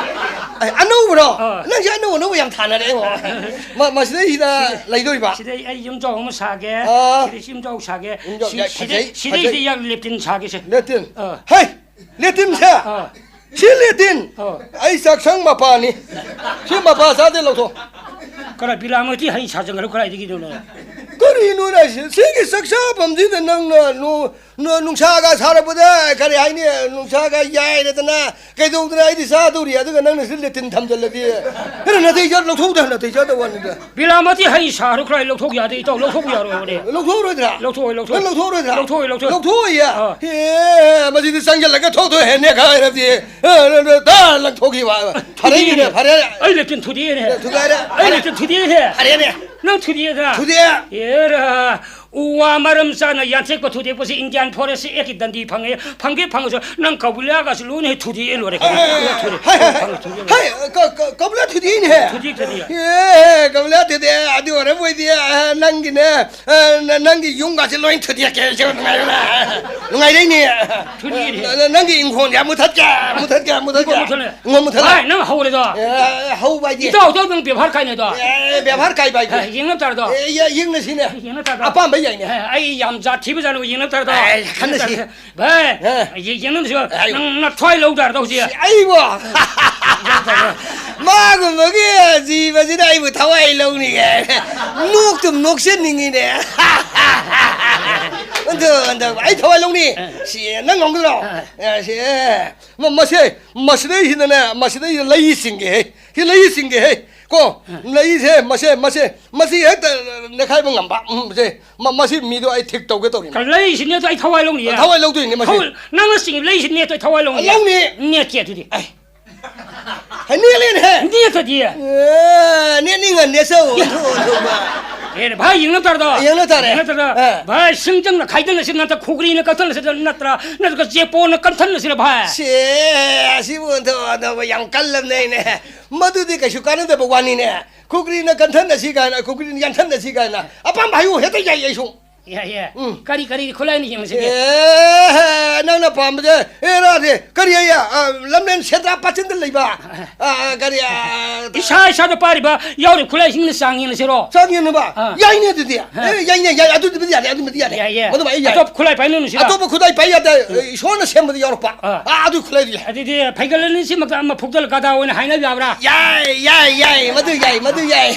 ꯑꯦ, ꯑꯅꯧꯕꯔꯣ? ꯑꯥ꯫ ꯅꯪꯁꯦ ꯑꯅꯧ ꯑꯅꯧꯕ ꯌꯥꯝ ꯊꯥꯅꯔꯦ, ꯏꯕꯨꯡꯉꯣ꯫ ꯃ-, ꯃꯁꯤꯗꯩꯁꯤꯗ ꯁꯤꯗꯩ, ꯂꯩꯗꯣꯏꯕ? ꯁꯤꯗꯩ ꯑꯩ ꯌꯨꯝꯖꯥꯎ ꯑꯃ ꯁꯥꯒꯦ꯫ ꯑꯥ꯫ ꯁꯤꯗꯩ ꯌꯨꯝꯖꯥꯎ ꯁꯥꯒꯦ꯫ ꯌꯨꯝꯖꯥꯎ ꯁꯤ-, ꯌꯥꯏ, ꯁꯤꯗꯩ-, ꯐꯖꯩ, ꯁꯤꯗꯩꯁꯤꯗ ꯐꯖꯩ꯫ ꯌꯥꯝ ꯂꯦꯇꯤꯟ ꯁꯥꯒꯦꯁꯦ꯫ ꯂꯦꯇꯤꯟ꯫ ꯑꯥ꯫ ꯍꯩ! ꯂꯦꯇꯤꯟꯁꯦ! ꯑꯥ꯫ ꯁꯤ ꯂꯦꯇꯤꯟ! ꯑꯥ꯫ ꯑꯩ ꯆꯥꯛꯁꯪ ꯃꯄꯥꯅꯤ꯫ ꯁꯤ ꯃꯄꯥ ꯆꯥꯗꯦ, ꯂꯧꯊꯣꯛ꯫ ꯀꯔꯥꯏ ꯕꯤꯂꯥꯃꯇꯤ ꯍꯩ ꯁꯥꯖꯟꯈ꯭ꯔꯣ ꯀꯗꯥꯏꯗꯒꯤꯅꯣꯅꯦ? ꯀꯔꯤꯅꯣꯅꯦ ꯁꯤ-, ꯁꯤꯒꯤ ꯆꯥꯛ ꯆꯥꯐꯝꯁꯤꯗ ꯅꯪꯅ ꯅꯨ-, ꯅꯨ-, ꯅꯨꯡꯁꯥꯒ ꯁꯥꯔꯛꯄꯗ ꯀꯔꯤ ꯍꯥꯏꯅꯤ? ꯅꯨꯡꯁꯥꯒ ꯌꯥꯏꯔꯗꯅ ꯀꯩꯗꯧꯗꯅ ꯑꯩꯗꯤ ꯆꯥꯗꯧꯔꯤ, ꯑꯗꯨꯒ ꯅꯪꯅ ꯁꯤ ꯂꯦꯇꯤꯟ ꯊꯝꯖꯜꯂꯗꯤ꯫ ꯀꯩꯅꯣ ꯅꯥꯇꯩ ꯆꯥ-, ꯂꯧꯊꯣꯛꯎꯗ, ꯅꯥꯇꯩ ꯆꯥꯗꯕ ꯋꯥꯅꯤꯗ꯫ ꯕꯤꯂꯥꯃꯇꯤ ꯍꯩ ꯁꯥꯔꯨ ꯈꯔ ꯂꯧꯊꯣꯛ ꯌꯥꯗꯦ, ꯏꯇꯥꯎ, ꯂꯧꯊꯣꯛꯄ ꯌꯥꯔꯣꯏ ꯍꯣꯔꯦꯟ꯫ ꯂꯧꯊꯣꯛꯑꯔꯣꯏꯗ꯭ꯔꯥ? ꯂꯧꯊꯣꯛꯑꯣꯏ, ꯂꯧꯊꯣꯛꯑꯣꯏ꯫ ꯅꯪ ꯂꯧꯊꯣꯛꯑꯔꯣꯏꯗ꯭ꯔꯥ? ꯂꯧꯊꯣꯛꯑꯣꯏ, ꯂꯧꯊꯣꯛꯑꯣꯏ꯫ ꯂꯧꯊꯣꯛꯑꯣꯏꯌꯦ? ꯑꯥ꯫ ꯑꯦ, ꯃꯁꯤꯗꯤ ꯆꯪꯁꯤꯜꯂꯒ ꯊꯣꯛ ꯊꯣꯛ ꯍꯦꯟꯅꯦ ꯈꯥꯏꯔꯗꯤ꯫ ꯑꯦ, ꯅꯪ, ꯅꯪ, ꯇꯥ ꯂꯪꯊꯣꯛꯈꯤꯕ꯫ ꯐꯔꯦ, ꯊꯨꯗꯦꯛꯑꯦꯅꯦ꯫ ꯐꯔꯦ꯫ ꯑꯩ ꯂꯦꯇꯤꯟ ꯊꯨꯗꯦꯛꯑꯦꯅꯦ꯫ ꯊꯨꯒꯥꯏꯔꯦ꯫ ꯑꯩ ꯂꯦꯇꯤꯟ ꯊꯨꯗꯦꯛꯑꯦꯅꯦ꯫ ꯐꯔꯦꯅꯦ꯫ ꯅꯪ ꯊꯨꯗꯦꯛꯑꯦꯗ꯫ ꯊꯨꯗꯦꯛꯑꯦ꯫ ꯑꯦꯔꯥ, ꯎ ꯋꯥ ꯃꯔꯝ ꯆꯥꯅ ꯌꯥꯟꯊꯦꯛꯄ ꯊꯨꯗꯦꯛꯄꯁꯤ Indian Forest Act ꯀꯤ ꯗꯟꯗꯤ ꯐꯪꯉꯦ꯫ ꯐꯪꯒꯦ ꯐꯪꯉꯁꯨ ꯅꯪ ꯀꯧꯕꯤꯂꯥꯒꯁꯨ ꯂꯣꯏꯅ ꯍꯦꯛ ꯊꯨꯗꯦꯛꯑꯦ ꯂꯣꯏꯔꯦ꯫ ꯍꯥꯏ, ꯍꯥꯏ, ꯍꯥꯏ, ꯍꯥꯏ, ꯍꯥꯏ, ꯀꯧꯕꯤꯂꯥ ꯊꯨꯗꯦꯛꯏꯅꯦꯍꯦ꯫ ꯊꯨꯗꯦꯛꯇꯗꯤ꯫ ꯑꯦ, ꯀꯧꯕꯤꯂꯥ ꯊꯨꯗꯦꯛꯑꯦ꯫ ꯑꯗꯨ ꯑꯣꯏꯔꯕꯣꯏꯗꯤ, ꯑ, ꯅꯪꯒꯤꯅꯦ, ꯑ, ꯅ-, ꯅꯪꯒꯤ ꯌꯨꯝꯒꯥꯁꯦ ꯂꯣꯏ ꯊꯨꯗꯦꯛꯀꯦ ꯑꯩꯁꯨ꯫ ꯅꯨꯡꯉꯥꯏꯔꯦꯅꯦ꯫ ꯅꯨꯡꯉꯥꯏꯔꯦꯅꯦ꯫ ꯊꯨꯗꯦꯛꯏꯅꯦ꯫ ꯅ-, ꯅ-, ꯅꯪꯒꯤ ꯏꯪꯈꯣꯜꯁꯦ ꯃꯨꯊꯠꯀꯦ, ꯃꯨꯊꯠꯀꯦ, ꯃꯨꯊꯠꯀꯦ꯫ ꯏꯪꯈꯣꯜ ꯃꯨꯊꯠꯂꯦ꯫ ꯏꯪꯈꯣꯜ ꯃꯨꯊꯠꯂꯦ꯫ ꯚꯥꯏ, ꯅꯪ ꯍꯧꯔꯦꯗꯣ꯫ ꯑꯦ, ꯍꯧꯕ ꯍꯥꯏꯗꯤ? ꯏꯇꯥꯎ, ꯏꯇꯥꯎ, ꯅꯪ ꯕꯦꯕꯥꯔ ꯀꯥꯏꯅꯦꯗꯣ꯫ ꯑꯦ, ꯕꯦꯕꯥꯔ ꯀꯥꯏꯕ ꯍꯥꯏꯗꯤ? ꯑꯦ, ꯌꯦꯡꯅ ꯇꯥꯔꯗꯣ꯫ ꯑꯦ, ꯌꯦ-, ꯌꯦꯡꯅꯁꯤꯅꯦ꯫ ꯑꯦ, ꯌꯦꯡꯅ ꯇꯥꯔꯗꯣ꯫ ꯑꯄꯥꯝꯕ ꯌꯥꯏꯅꯦ꯫ ꯑꯦ, ꯑꯩ ꯌꯥꯝ ꯖꯥꯠ ꯊꯤꯕ ꯖꯥꯠꯅꯣ, ꯌꯦꯡꯅ ꯇꯥꯔꯗꯣ꯫ ꯑꯦ, ꯈꯟꯅꯁꯤ꯫ ꯚꯥꯏ, ꯑꯦ꯫ ꯌꯦ-, ꯌꯦꯡꯅꯁꯤꯕ꯫ ꯑꯦ, ꯍꯥꯏꯌꯨ꯫ ꯅꯪ ꯅꯊ꯭ꯋꯥꯏ ꯂꯧꯗꯥꯔꯗꯣ ꯍꯧꯖꯤꯛ꯫ ꯁꯤ ꯑꯩꯕꯣ? ꯃꯥꯒꯨꯝꯕꯒꯤ ꯖꯤꯕꯁꯤꯅ ꯑꯩꯕꯨ ꯊꯋꯥꯏ ꯂꯧꯅꯤꯡꯉꯦ꯫ ꯅꯣꯛꯇꯨꯝ ꯅꯣꯛꯆꯅꯤꯡꯉꯤꯅꯦ꯫ ꯑꯗꯨ, ꯑꯗꯨ, ꯑꯩ ꯊꯋꯥꯏ ꯂꯧꯅꯤ꯫ ꯑꯦ꯫ ꯁꯤ ꯅꯪ ꯉꯝꯒꯗ꯭ꯔꯣ? ꯑꯦ꯫ ꯑꯦ, ꯁꯤ, ꯑꯦ꯫ ꯃ-, ꯃꯁꯦ, ꯃꯁꯤꯗꯩꯁꯤꯗꯅꯦ, ꯃꯁꯤꯗꯩꯁꯤꯗ ꯂꯩ ꯆꯤꯡꯒꯦꯍꯦ꯫ ꯁꯤ ꯂꯩ ꯆꯤꯡꯒꯦꯍꯦ꯫ ꯀꯣ, ꯑ꯫ ꯂꯩꯁꯦ, ꯃꯁꯦ, ꯃꯁꯦ, ꯃꯁꯤ ꯍꯦꯛꯇ ꯅꯦꯠꯈꯥꯏꯕ ꯉꯝꯕ꯫ ꯎꯝ, ꯁꯦ, ꯃ-, ꯃꯁꯤ ꯃꯤꯗꯣ ꯑꯩ ꯊꯤꯛ ꯇꯧꯒꯦ ꯇꯧꯔꯤꯅꯤ꯫ ꯀ-, ꯂꯩꯁꯤ ꯅꯦꯠꯇꯣ ꯑꯩ ꯊꯋꯥꯏ ꯂꯧꯅꯤꯌꯦ꯫ ꯊꯋꯥꯏ ꯂꯧꯗꯣꯏꯅꯤ ꯃꯁꯤ꯫ ꯊꯋꯥꯏ-, ꯅꯪꯅ ꯆꯤꯡꯉꯤ ꯂꯩꯁꯤ ꯅꯦꯠꯇꯣ ꯑꯩ ꯊꯋꯥꯏ ꯂꯧꯅꯤꯌꯦ꯫ ꯂꯧꯅꯤ꯫ ꯅꯦꯠꯀꯦ ꯑꯗꯨꯗꯤ꯫ ꯑꯩ꯫ ꯍꯩ, ꯅꯦꯠꯂꯦꯅꯦꯍꯦ꯫ ꯅꯦꯠꯇꯗꯤ꯫ ꯑꯦ, ꯅꯦꯠꯅꯤꯡꯉ ꯅꯦꯠꯆꯧ꯫ ꯑꯣꯟꯊꯣꯛ, ꯑꯣꯟꯊꯣꯛꯄ꯫ ꯑꯦ, ꯚꯥꯏ, ꯌꯦꯡꯅ ꯇꯥꯔꯗꯣ? ꯌꯦꯡꯅ ꯇꯥꯔꯦ꯫ ꯌꯦꯡꯅ ꯇꯥꯔꯗꯣ? ꯑꯦ꯫ ꯚꯥꯏ, ꯁꯤꯡꯖꯪꯅ ꯈꯥꯏꯗꯅꯁꯤ ꯅꯠꯇ꯭ꯔ, ꯈꯨꯒ꯭ꯔꯤꯅ ꯀꯛꯊꯠꯅꯁꯤ ꯅꯠꯇ꯭ꯔ, ꯅꯠꯇ꯭ꯔꯒ ꯆꯦꯄꯣꯅ ꯀꯟꯊꯠꯅꯁꯤꯔ, ꯚꯥꯏ? ꯁꯦ, ꯑꯁꯤꯕꯨ ꯑꯣꯟꯊꯣꯛ ꯑꯣꯟꯊꯣꯛꯄ ꯌꯥꯝ ꯀꯜꯂꯕꯅꯦ ꯑꯩꯅꯦ꯫ ꯃꯗꯨꯗꯤ ꯀꯩꯁꯨ ꯀꯥꯟꯅꯗꯕ ꯋꯥꯅꯤꯅꯦ꯫ ꯈꯨꯒ꯭ꯔꯤꯅ ꯀꯟꯊꯠꯅꯁꯤ ꯀꯥꯏꯅ, ꯈꯨꯒ꯭ꯔꯤꯅ ꯌꯥꯟꯊꯠꯅꯁꯤ ꯀꯥꯏꯅ꯫ ꯑꯄꯥꯝꯕ ꯍꯥꯏꯌꯨ, ꯍꯦꯛꯇ ꯌꯥꯏ ꯑꯩꯁꯨ꯫ ꯌꯥꯏ, ꯌꯥꯏ꯫ ꯎꯝ꯫ ꯀꯔꯤ, ꯀꯔꯤ ꯈꯨꯠꯂꯥꯏꯅ ꯌꯦꯡꯉꯁꯤꯒꯦ? ꯑꯦ, ꯅꯪꯅ ꯄꯥꯝꯕꯁꯦ, ꯑꯦ, ꯔꯥꯗꯦ, ꯀꯔꯤ ꯍꯥꯏꯌꯦ? ꯑ, ꯂꯝꯂꯦꯟ ꯁꯦꯟꯗ꯭ꯔꯥ ꯄꯥꯠꯆꯤꯟꯗ ꯂꯩꯕ, ꯑ, ꯑ, ꯀꯔꯤ, ꯑ, ꯏꯁꯥ ꯏꯁꯥꯗ ꯄꯥꯏꯔꯤꯕ ꯌꯥꯎꯔꯤꯕ ꯈꯨꯠꯂꯥꯏꯁꯤꯡꯅ ꯆꯥꯡ ꯌꯦꯡꯉꯁꯤꯔꯣ? ꯆꯥꯡ ꯌꯦꯡꯅꯕ? ꯑꯥ꯫ ꯌꯥꯏꯅꯦ ꯑꯗꯨꯗꯤ꯫ ꯑꯥ꯫ ꯑꯦ, ꯌꯥꯏꯅꯦ, ꯌꯥꯏ, ꯑꯗꯨꯗꯤ ꯌꯥꯔꯦ, ꯑꯗꯨꯗꯤ ꯌꯥꯔꯦ꯫ ꯌꯥꯏ, ꯌꯥꯏ꯫ ꯃꯗꯨꯃ ꯑꯩ ꯌꯥꯏ꯫ ꯑꯇꯣꯞꯄ ꯈꯨꯠꯂꯥꯏ ꯄꯥꯏꯅꯔꯨꯁꯤꯔꯣ? ꯑꯇꯣꯞꯄ ꯈꯨꯠꯂꯥꯏ ꯄꯥꯏ ꯌꯥꯗꯦ, ꯏꯁꯣꯔꯅ ꯁꯦꯝꯕꯗ ꯌꯥꯎꯔꯛꯄ꯫ ꯑꯥ꯫ ꯑꯥ, ꯑꯗꯨ ꯈꯨꯠꯂꯥꯏꯗꯨ ꯌꯥꯏ꯫ ꯑꯗꯨꯗꯤ ꯐꯩꯒꯜ ꯑꯅꯤꯁꯤꯃꯛꯇ ꯑꯃ ꯐꯨꯛꯇꯜ ꯀꯗꯥ ꯑꯣꯏꯅ ꯍꯥꯏꯅꯕ ꯌꯥꯕ꯭ꯔꯥ? ꯌꯥꯏ, ꯌꯥꯏ, ꯌꯥꯏ, ꯃꯗꯨ ꯌꯥꯏ, ꯃꯗꯨ ꯌꯥꯏ꯫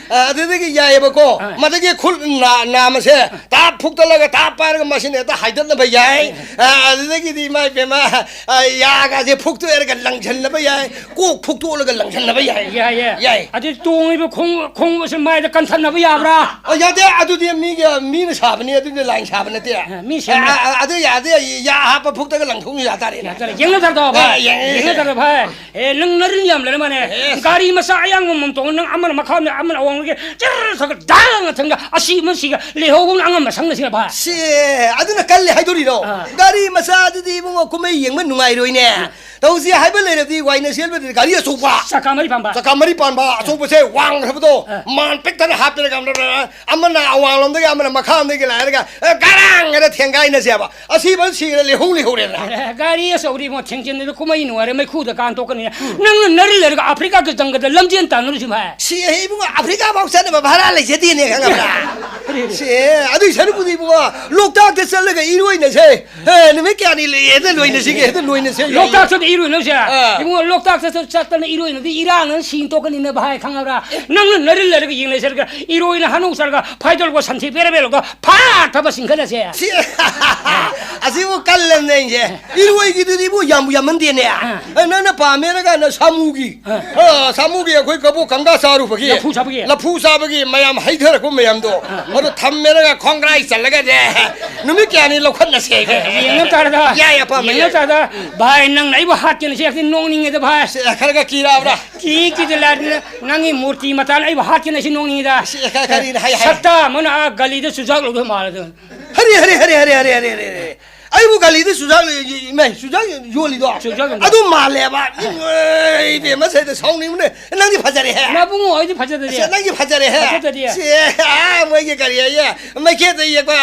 ꯑ, ꯑꯗꯨꯗꯒꯤ ꯌꯥꯏꯑꯕꯀꯣ꯫ ꯑꯥ꯫ ꯃꯗꯒꯤ ꯈꯨꯠ ꯅꯥ-, ꯅꯥꯝꯃꯁꯦ ꯇꯥꯞ ꯐꯨꯛꯇꯠꯂꯒ ꯇꯥꯞ ꯄꯥꯏꯔꯒ ꯃꯁꯤꯅ ꯍꯦꯛꯇ ꯍꯥꯏꯗꯠꯅꯕ ꯌꯥꯏ꯫ ꯑꯥ, ꯑꯗꯨꯗꯒꯤꯗꯤ ꯏꯃꯥ ꯏꯕꯦꯝꯃ, ꯑꯥ, ꯌꯥꯒꯁꯦ ꯐꯨꯛꯇꯣꯛꯑꯦꯔꯒ ꯂꯪꯁꯟꯅꯕ ꯌꯥꯏ, ꯀꯣꯛ ꯐꯨꯛꯇꯣꯛꯂꯒ ꯂꯪꯁꯟꯅꯕ ꯌꯥꯏ꯫ ꯌꯥꯏ, ꯌꯥꯏ꯫ ꯌꯥꯏ꯫ ꯑꯗꯨ ꯇꯣꯡꯉꯤꯕ ꯈꯣꯡ-, ꯈꯣꯡꯎꯞ ꯑꯁꯤ ꯃꯥꯏꯗ ꯀꯟꯊꯠꯅꯕ ꯌꯥꯕ꯭ꯔꯥ? ꯑ, ꯌꯥꯗꯦ, ꯑꯗꯨꯗꯤ ꯃꯤꯒꯤ, ꯃꯤꯅ ꯁꯥꯕꯅꯤ, ꯑꯗꯨꯗꯤ ꯂꯥꯏꯅ ꯁꯥꯕ ꯅꯠꯇꯦ꯫ ꯑ, ꯃꯤ ꯁꯦꯝꯕ꯫ ꯑ, ꯑ, ꯑꯗꯨ ꯌꯥꯗꯦ, ꯌꯥ ꯍꯥꯞꯄ ꯐꯨꯛꯇꯒ ꯂꯪꯊꯣꯛꯅ ꯌꯥ ꯇꯥꯔꯦꯅꯦ꯫ ꯌꯥ ꯇꯥꯔꯦ꯫ ꯌꯦꯡꯅ ꯇꯥꯔꯗꯣ, ꯚꯥꯏ? ꯑ, ꯌꯦꯡꯉꯦ, ꯌꯦꯡꯅ ꯌꯦꯡꯉꯦ꯫ ꯇꯥꯔꯗꯣ, ꯚꯥꯏ? ꯑꯦ, ꯅꯪ ꯅꯔꯤꯟ ꯌꯥꯝ ꯂꯩꯔ ꯃꯥꯅꯦ꯫ ꯑꯦꯁ꯫ ꯒꯥꯔꯤ ꯃꯆꯥ ꯑꯌꯥꯡꯕ ꯑꯃꯃꯝ ꯇꯣꯡꯉ ꯅꯪ ꯑꯃꯅ ꯃꯈꯥ ꯑꯃꯅ, ꯑꯃꯅ ꯑꯋꯥꯡ ꯑꯣꯏꯒꯦ, ꯆꯔ ꯁꯒꯠ ꯗꯥꯡ ꯊꯪꯒ ꯑꯁꯤ ꯑꯃ ꯁꯤꯒ ꯂꯩꯍꯧꯕ ꯑꯉꯝꯕ ꯁꯪꯅ ꯁꯤꯒ ꯚꯥꯏ꯫ ꯁꯤ, ꯑꯗꯨꯅ ꯀꯜꯂꯦ ꯍꯥꯏꯗꯣꯔꯤꯔꯣ? ꯑꯥ꯫ ꯒꯥꯔꯤ ꯃꯆꯥꯗꯨꯗꯤ ꯏꯕꯨꯡꯉꯣ ꯀꯨꯝꯍꯩ ꯌꯦꯡꯕ ꯅꯨꯡꯉꯥꯏꯔꯣꯏꯅꯦ꯫ ꯑꯥ꯫ ꯇꯧꯁꯤ ꯍꯥꯏꯕ ꯂꯩꯔꯗꯤ ꯋꯥꯏꯅ ꯁꯦꯝꯕꯗꯗꯤ ꯒꯥꯔꯤ ꯑꯆꯧꯕ꯫ ꯆꯀꯥ ꯃꯔꯤ ꯄꯥꯟꯕ꯫ ꯆꯀꯥ ꯃꯔꯤ ꯄꯥꯟꯕ ꯑꯆꯧꯕꯁꯦ ꯋꯥꯡꯈ꯭ꯔꯕꯗꯣ ꯑꯥ꯫ ꯃꯥꯟ ꯄꯤꯛꯇꯅ ꯍꯥꯞꯄꯤꯔꯒ ꯑꯃꯅ ꯑꯋꯥꯡꯂꯣꯝꯗꯒꯤ ꯑꯃꯅ ꯃꯈꯥꯔꯣꯝꯗꯒꯤ ꯂꯥꯛꯑꯒ, ꯑꯦ, ꯒꯥꯔꯥꯡ ꯍꯥꯏꯅ ꯊꯦꯡꯒꯥꯏꯅꯁꯦꯕ꯫ ꯑꯁꯤꯕ ꯁꯤꯔꯦ, ꯂꯩꯍꯧ ꯂꯩꯍꯧꯔꯦꯗꯅ꯫ ꯑꯦ, ꯒꯥꯔꯤ ꯑꯆꯧꯕꯗꯤ ꯏꯕꯨꯡꯉꯣ ꯊꯦꯡꯖꯤꯟꯗꯅ ꯀꯨꯝꯍꯩ ꯅꯨꯡꯉꯥꯏꯔꯦ, ꯃꯩꯈꯨꯗ ꯀꯥꯟ ꯇꯣꯛꯀꯅꯤꯅꯦ꯫ ꯎꯝ꯫ ꯅꯪꯅ ꯅꯔꯤ ꯂꯩꯔꯒ ꯑꯐ꯭ꯔꯤꯀꯥꯒꯤ ꯖꯪꯒꯜꯗ ꯂꯝꯖꯦꯟ ꯇꯥꯟꯅꯔꯨꯁꯤ ꯚꯥꯏ꯫ ꯁꯤ, ꯑꯩ ꯏꯕꯨꯡꯉꯣ, ꯑꯐ꯭ꯔꯤꯀꯥ ꯐꯥꯎ ꯆꯠꯅꯕ ꯚꯔꯥ ꯂꯩꯖꯗꯦꯅꯦ, ꯈꯪꯉꯕ꯭ꯔꯥ? ꯁꯤ, ꯑꯗꯨꯏ ꯁꯔꯨꯛꯄꯨꯗꯤ ꯏꯕꯨꯡꯉꯣ, ꯂꯣꯛꯇꯥꯛꯇ ꯆꯠꯂꯒ ꯏꯔꯣꯏꯅꯁꯦ꯫ ꯑꯦ, ꯅꯨꯃꯤꯠ ꯀꯌꯥꯅꯤ ꯂꯩ-, ꯍꯦꯛꯇ ꯂꯣꯏꯅꯁꯤꯒꯦ, ꯍꯦꯛꯇ ꯂꯣꯏꯅꯁꯦ, ꯌꯥꯏꯌꯦ꯫ ꯂꯣꯛꯇꯥꯛꯇ ꯏꯔꯣꯏꯅꯁꯦ? ꯑꯥ꯫ ꯏꯕꯨꯡꯉꯣ, ꯂꯣꯛꯇꯥꯛꯇ ꯆꯠꯇꯅ ꯏꯔꯣꯏꯅꯗꯤ ꯏꯔꯥꯡꯅ ꯁꯤ ꯇꯣꯛꯀꯅꯤꯅꯦ ꯚꯥꯏ, ꯈꯪꯉꯕ꯭ꯔꯥ? ꯅꯪꯅ ꯅꯔꯤ ꯂꯩꯔꯒ ꯌꯦꯡ ꯂꯩꯁꯦ ꯍꯥꯏꯔꯒ ꯏꯔꯣꯏꯅ ꯍꯅꯨ ꯆꯠꯂꯒ ꯐꯥꯏꯗꯣꯔꯒ ꯁꯟꯊꯤ ꯄꯦꯔ ꯄꯦꯔꯒ ꯐꯥ ꯊꯕ ꯆꯤꯡꯈꯠꯂꯁꯦ꯫ ꯁꯤ, ꯑꯁꯤꯕꯨ ꯀꯜꯂꯦꯅꯦ ꯑꯩꯁꯦ꯫ ꯏꯔꯣꯏꯒꯤꯗꯨꯗꯤ ꯏꯕꯨ ꯌꯥꯝꯕꯨ ꯌꯥꯝꯃꯟꯗꯦꯅꯦ꯫ ꯑꯥ꯫ ꯑ, ꯅꯪꯅ ꯄꯥꯝꯃꯦ ꯍꯥꯏꯔꯒꯅ ꯁꯥꯃꯨꯒꯤ꯫ ꯑꯥ꯫ ꯑ, ꯁꯥꯃꯨꯒꯤ ꯑꯩꯈꯣꯏ ꯀꯕꯣꯛ ꯀꯪꯒꯥ ꯆꯥꯔꯨꯕꯒꯤ꯫ ꯂꯐꯨ ꯆꯥꯕꯒꯤ꯫ ꯂꯐꯨ ꯆꯥꯕꯒꯤ ꯃꯌꯥꯝ ꯍꯩꯊꯔꯛꯄ ꯃꯌꯥꯝꯗꯣ꯫ ꯑꯥ꯫ ꯑꯗꯣ ꯊꯝꯃꯦ ꯍꯥꯏꯔꯒ ꯈꯣꯡꯒ꯭ꯔꯥ ꯃꯥꯏ ꯆꯜꯂꯒꯅꯦ, ꯅꯨꯃꯤꯠ ꯀꯌꯥꯅꯤ ꯂꯧꯈꯠꯅꯁꯦꯒꯦ? ꯌꯦꯡꯅ ꯇꯥꯔꯗ꯫ ꯌꯥꯏ, ꯑꯄꯥꯝꯕ ꯌꯦꯡꯅ ꯌꯥꯏ꯫ ꯇꯥꯔꯗ꯫ ꯎꯝ꯫ ꯚꯥꯏ, ꯅꯪꯅ ꯑꯩꯕꯨ ꯍꯥꯠꯀꯦꯅ ꯁꯤ ꯍꯦꯛꯇ ꯅꯣꯛꯅꯤꯡꯉꯦꯗ, ꯚꯥꯏ꯫ ꯁꯦ, ꯈꯔꯒ ꯀꯤꯔꯛꯑꯕ꯭ꯔꯥ? ꯀꯤ ꯀꯤꯗ ꯂꯥꯏꯗꯅ ꯅꯪꯒꯤ ꯃꯨꯔꯇꯤ ꯃꯇꯥꯅ ꯑꯩꯕꯨ ꯍꯥꯠꯀꯦꯅ ꯁꯤ ꯅꯣꯛꯅꯤꯡꯉꯤꯗ꯫ ꯁꯤ, ꯀ-, ꯀꯔꯤꯅ ꯍꯥꯏ, ꯍꯥꯏ? ꯁꯛꯇꯥ ꯑꯃꯅ ꯑꯥ ꯒꯂꯤꯗ ꯆꯨꯖꯥꯛ ꯂꯧꯗꯣꯏ ꯃꯥꯜꯂꯦ ꯑꯗꯨ꯫ ꯍꯔꯦ, ꯍꯔꯦ, ꯍꯔꯦ꯫ ꯑꯩꯕꯨ ꯒꯂꯤꯗ ꯆꯨꯖꯥꯛ ꯂꯩ-, ꯏꯃꯥꯏ, ꯆꯨꯖꯥꯛ ꯌꯣꯜꯂꯤꯗꯣ? ꯆꯨꯖꯥꯛ ꯌꯣꯟꯕ꯫ ꯑꯗꯨ ꯃꯥꯜꯂꯦꯕ꯫ ꯏꯃꯥꯏ, ꯏꯕꯦꯝꯃ, ꯁꯤꯗ ꯁꯥꯎꯅꯤꯡꯕꯅꯦ꯫ ꯅꯪꯗꯤ ꯐꯖꯔꯦꯍꯦ꯫ ꯅꯕꯨꯡꯉꯣ, ꯑꯩꯗꯤ ꯐꯖꯗꯗꯤ꯫ ꯑꯁ, ꯅꯪꯗꯤ ꯐꯖꯔꯦꯍꯦ꯫ ꯐꯖꯗꯗꯤ꯫ ꯁꯤ, ꯑꯥ, ꯃꯣꯏꯒꯤ ꯀꯔꯤ ꯍꯥꯏꯌꯦ? ꯃꯩꯈꯦꯠꯇ ꯌꯦꯛꯄ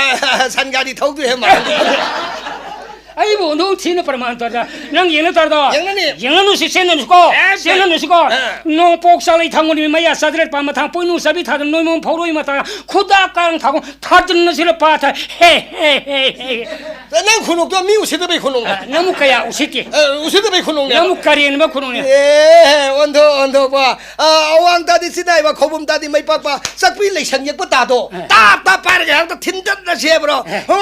ꯁꯟ ꯒꯥꯔꯤ ꯊꯧꯗꯣꯏꯍꯦ ꯃꯥꯜꯂꯦ꯫ ꯑꯩꯕꯨ ꯑꯣꯟꯊꯣꯛ ꯊꯤꯅ ꯄ꯭ꯔꯃꯥꯟ ꯇꯧꯔꯗ꯫ ꯅꯪ ꯌꯦꯡꯅ ꯇꯥꯔꯗꯣ? ꯌꯦꯡꯅꯅꯤ꯫ ꯌꯦꯡꯅꯅꯨꯁꯤ, ꯆꯦꯟꯅꯅꯨꯁꯤꯀꯣ꯫ ꯑꯦ, ꯆꯦꯟꯅꯅꯨꯁꯤꯀꯣ꯫ ꯑꯥ꯫ ꯅꯣꯡꯄꯣꯛ ꯆꯥꯂꯩ ꯊꯥꯡꯒꯣꯜ ꯅꯨꯃꯤꯠ ꯃꯌꯥ ꯆꯥꯗ꯭ꯔꯦꯠ ꯄꯥꯟ ꯃꯊꯥꯡ ꯄꯣꯏꯅꯨ ꯆꯥꯕꯤ ꯊꯥꯗꯅ ꯅꯣꯏꯃꯣꯟ ꯐꯧꯔꯣꯏ ꯃꯇꯥ ꯈꯨꯗꯥꯛ ꯀꯥꯡ ꯊꯥꯡꯒꯣꯜ ꯊꯥꯗꯅ ꯁꯤꯔ ꯄꯥꯊ꯫ ꯍꯦ, ꯍꯦ, ꯍꯦ, ꯍꯦ꯫ ꯅꯪ ꯈꯨꯅꯣꯛꯇꯣ ꯃꯤ ꯎꯁꯤꯠꯇꯕꯩ ꯈꯨꯅꯣꯛꯅꯦ꯫ ꯑ, ꯅꯪꯕꯨ ꯀꯌꯥ ꯎꯁꯤꯠꯇꯦ? ꯑ, ꯎꯁꯤꯠꯇꯕꯩ ꯈꯨꯅꯣꯛꯅꯦ꯫ ꯅꯪꯕꯨ ꯀꯔꯦꯟꯕ ꯈꯨꯅꯣꯛꯅꯦ꯫ ꯑꯦ, ꯑꯣꯟꯊꯣꯛ, ꯑꯣꯟꯊꯣꯛꯄ꯫ ꯑ, ꯑꯋꯥꯡ ꯇꯥꯗꯤ ꯆꯤꯗꯥꯏꯕ, ꯈꯧꯕꯨꯝ ꯇꯥꯗꯤ ꯃꯩ ꯄꯥꯛꯄ, ꯆꯥꯛꯄꯤ ꯂꯩꯁꯪ ꯌꯦꯛꯄ ꯇꯥꯗꯣ꯫ ꯑ꯫ ꯇꯥꯞ, ꯇꯥꯞ ꯄꯥꯏꯔꯒ ꯍꯦꯛꯇ ꯊꯤꯟꯗꯠꯂꯁꯦꯕ꯭ꯔꯣ? ꯑ꯫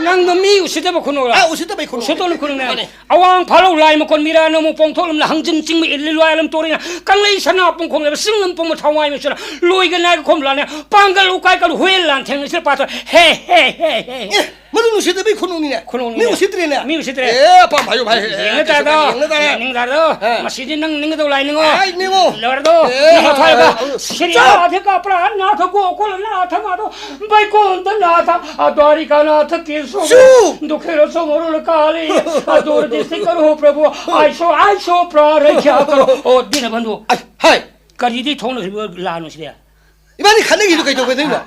ꯅꯪꯗꯣ ꯃꯤ ꯎꯁꯤꯠꯇꯕ ꯈꯨꯅꯣꯛꯂꯣ? ꯑ, ꯎꯁꯤꯠꯇꯕꯩ ꯈꯨꯅꯣꯛ꯫ ꯎꯁꯤꯠꯇꯕ ꯈꯨꯅꯣꯛꯅꯦ꯫ ꯃꯥꯅꯦ꯫ ꯑꯋꯥꯡ ꯐꯥꯂꯧ ꯂꯥꯏ ꯃꯀꯣꯟ ꯃꯤꯔꯥ ꯅꯣꯡꯃ ꯄꯣꯡꯊꯣꯛꯂꯝꯅ ꯍꯪꯖꯤꯟ ꯆꯤꯡꯕ ꯏꯜꯂꯤ ꯂꯣꯏ ꯑꯂꯝ ꯇꯣꯔꯤꯅ ꯀꯪꯂꯩ ꯁꯅꯥ ꯄꯨꯡꯈꯣꯡ ꯂꯩꯕ ꯆꯤꯡ ꯂꯝ ꯄꯨꯝꯕ ꯊꯋꯥꯏ ꯃꯆꯨꯅ ꯂꯣꯏꯒ ꯅꯥꯏꯒ ꯈꯣꯝ ꯂꯥꯟꯅ ꯄꯥꯡꯒꯜ ꯎꯀꯥꯏ ꯀꯜ ꯍꯨꯌꯦꯟ ꯂꯥꯟ ꯊꯦꯡꯅꯁꯤꯅ ꯄꯥꯊꯣꯛ ꯍꯦ ꯍꯦ ꯍꯦ ꯍꯦ꯫ ꯑꯦ, ꯃꯗꯨ ꯅꯨꯡꯁꯤꯠꯇꯕꯩ ꯈꯨꯅꯨꯡꯅꯤꯅꯦ꯫ ꯈꯨꯅꯨꯡꯅꯤꯅꯦ꯫ ꯃꯤ ꯎꯁꯤꯠꯇ꯭ꯔꯦꯅꯦ꯫ ꯃꯤ ꯎꯁꯤꯠꯇ꯭ꯔꯦ꯫ ꯑꯦ, ꯑꯄꯥꯝ ꯍꯥꯏꯌꯨ ꯚꯥꯏ꯫ ꯌꯦꯡꯅ ꯇꯥꯗꯣ꯫ ꯌꯦꯡꯅ ꯇꯥꯔꯦ꯫ ꯌꯦꯡꯅ ꯇꯥꯗꯣ꯫ ꯑꯥ꯫ ꯃꯁꯤꯗꯤ ꯅꯪ ꯅꯤꯡꯒꯗꯧ ꯂꯥꯏ ꯅꯤꯡꯉꯣ꯫ ꯑꯥꯏ, ꯅꯤꯡꯉꯣ꯫ ꯂꯣꯏꯔꯗꯣ꯫ ꯑꯦ, ꯅꯤꯡꯉꯣ ꯊꯥꯔꯒ꯫ ꯑꯥ, ꯑꯥ, ꯑꯥ꯫ ꯁ꯭ꯔꯤ ꯆꯥ! ꯔꯥꯙꯤꯀꯥ ꯄ꯭ꯔꯥꯟꯅꯥꯊ ꯒꯣꯀꯨꯂꯅꯥꯊ ꯃꯥꯙꯣ ꯕꯩꯀꯨꯟꯊꯅꯥꯊ ꯗ꯭ꯋꯥꯔꯤꯀꯥꯅꯥꯊ ꯀꯦꯁꯣ ꯁꯨ! ꯗꯨꯈꯦꯔ ꯁꯣꯃꯣꯔꯨꯂ ꯀꯥꯂꯤ ꯑꯗꯨꯔ ꯗꯤꯁꯇ꯭ꯔꯤꯛ ꯀꯔꯣ ꯄ꯭ꯔꯚꯨ ꯑꯥꯏꯁꯣ ꯑꯥꯏꯁꯣ ꯄ꯭ꯔꯥꯔꯊ꯭ꯌꯥ ꯀꯔꯣ꯫ ꯑꯣ, ꯗꯤꯅꯕꯟꯙꯨ꯫ ꯑꯥꯏ, ꯍꯥꯏ꯫ ꯀꯔꯤꯗꯤ ꯊꯣꯛꯅꯈ꯭ꯔꯤꯕ ꯂꯥꯟꯅꯣ ꯁꯤꯗꯤ? ꯏꯕꯥꯅꯤ ꯈꯠꯅꯈꯤꯗꯣ ꯀꯩꯗꯧꯒꯗꯣꯏꯅꯣ?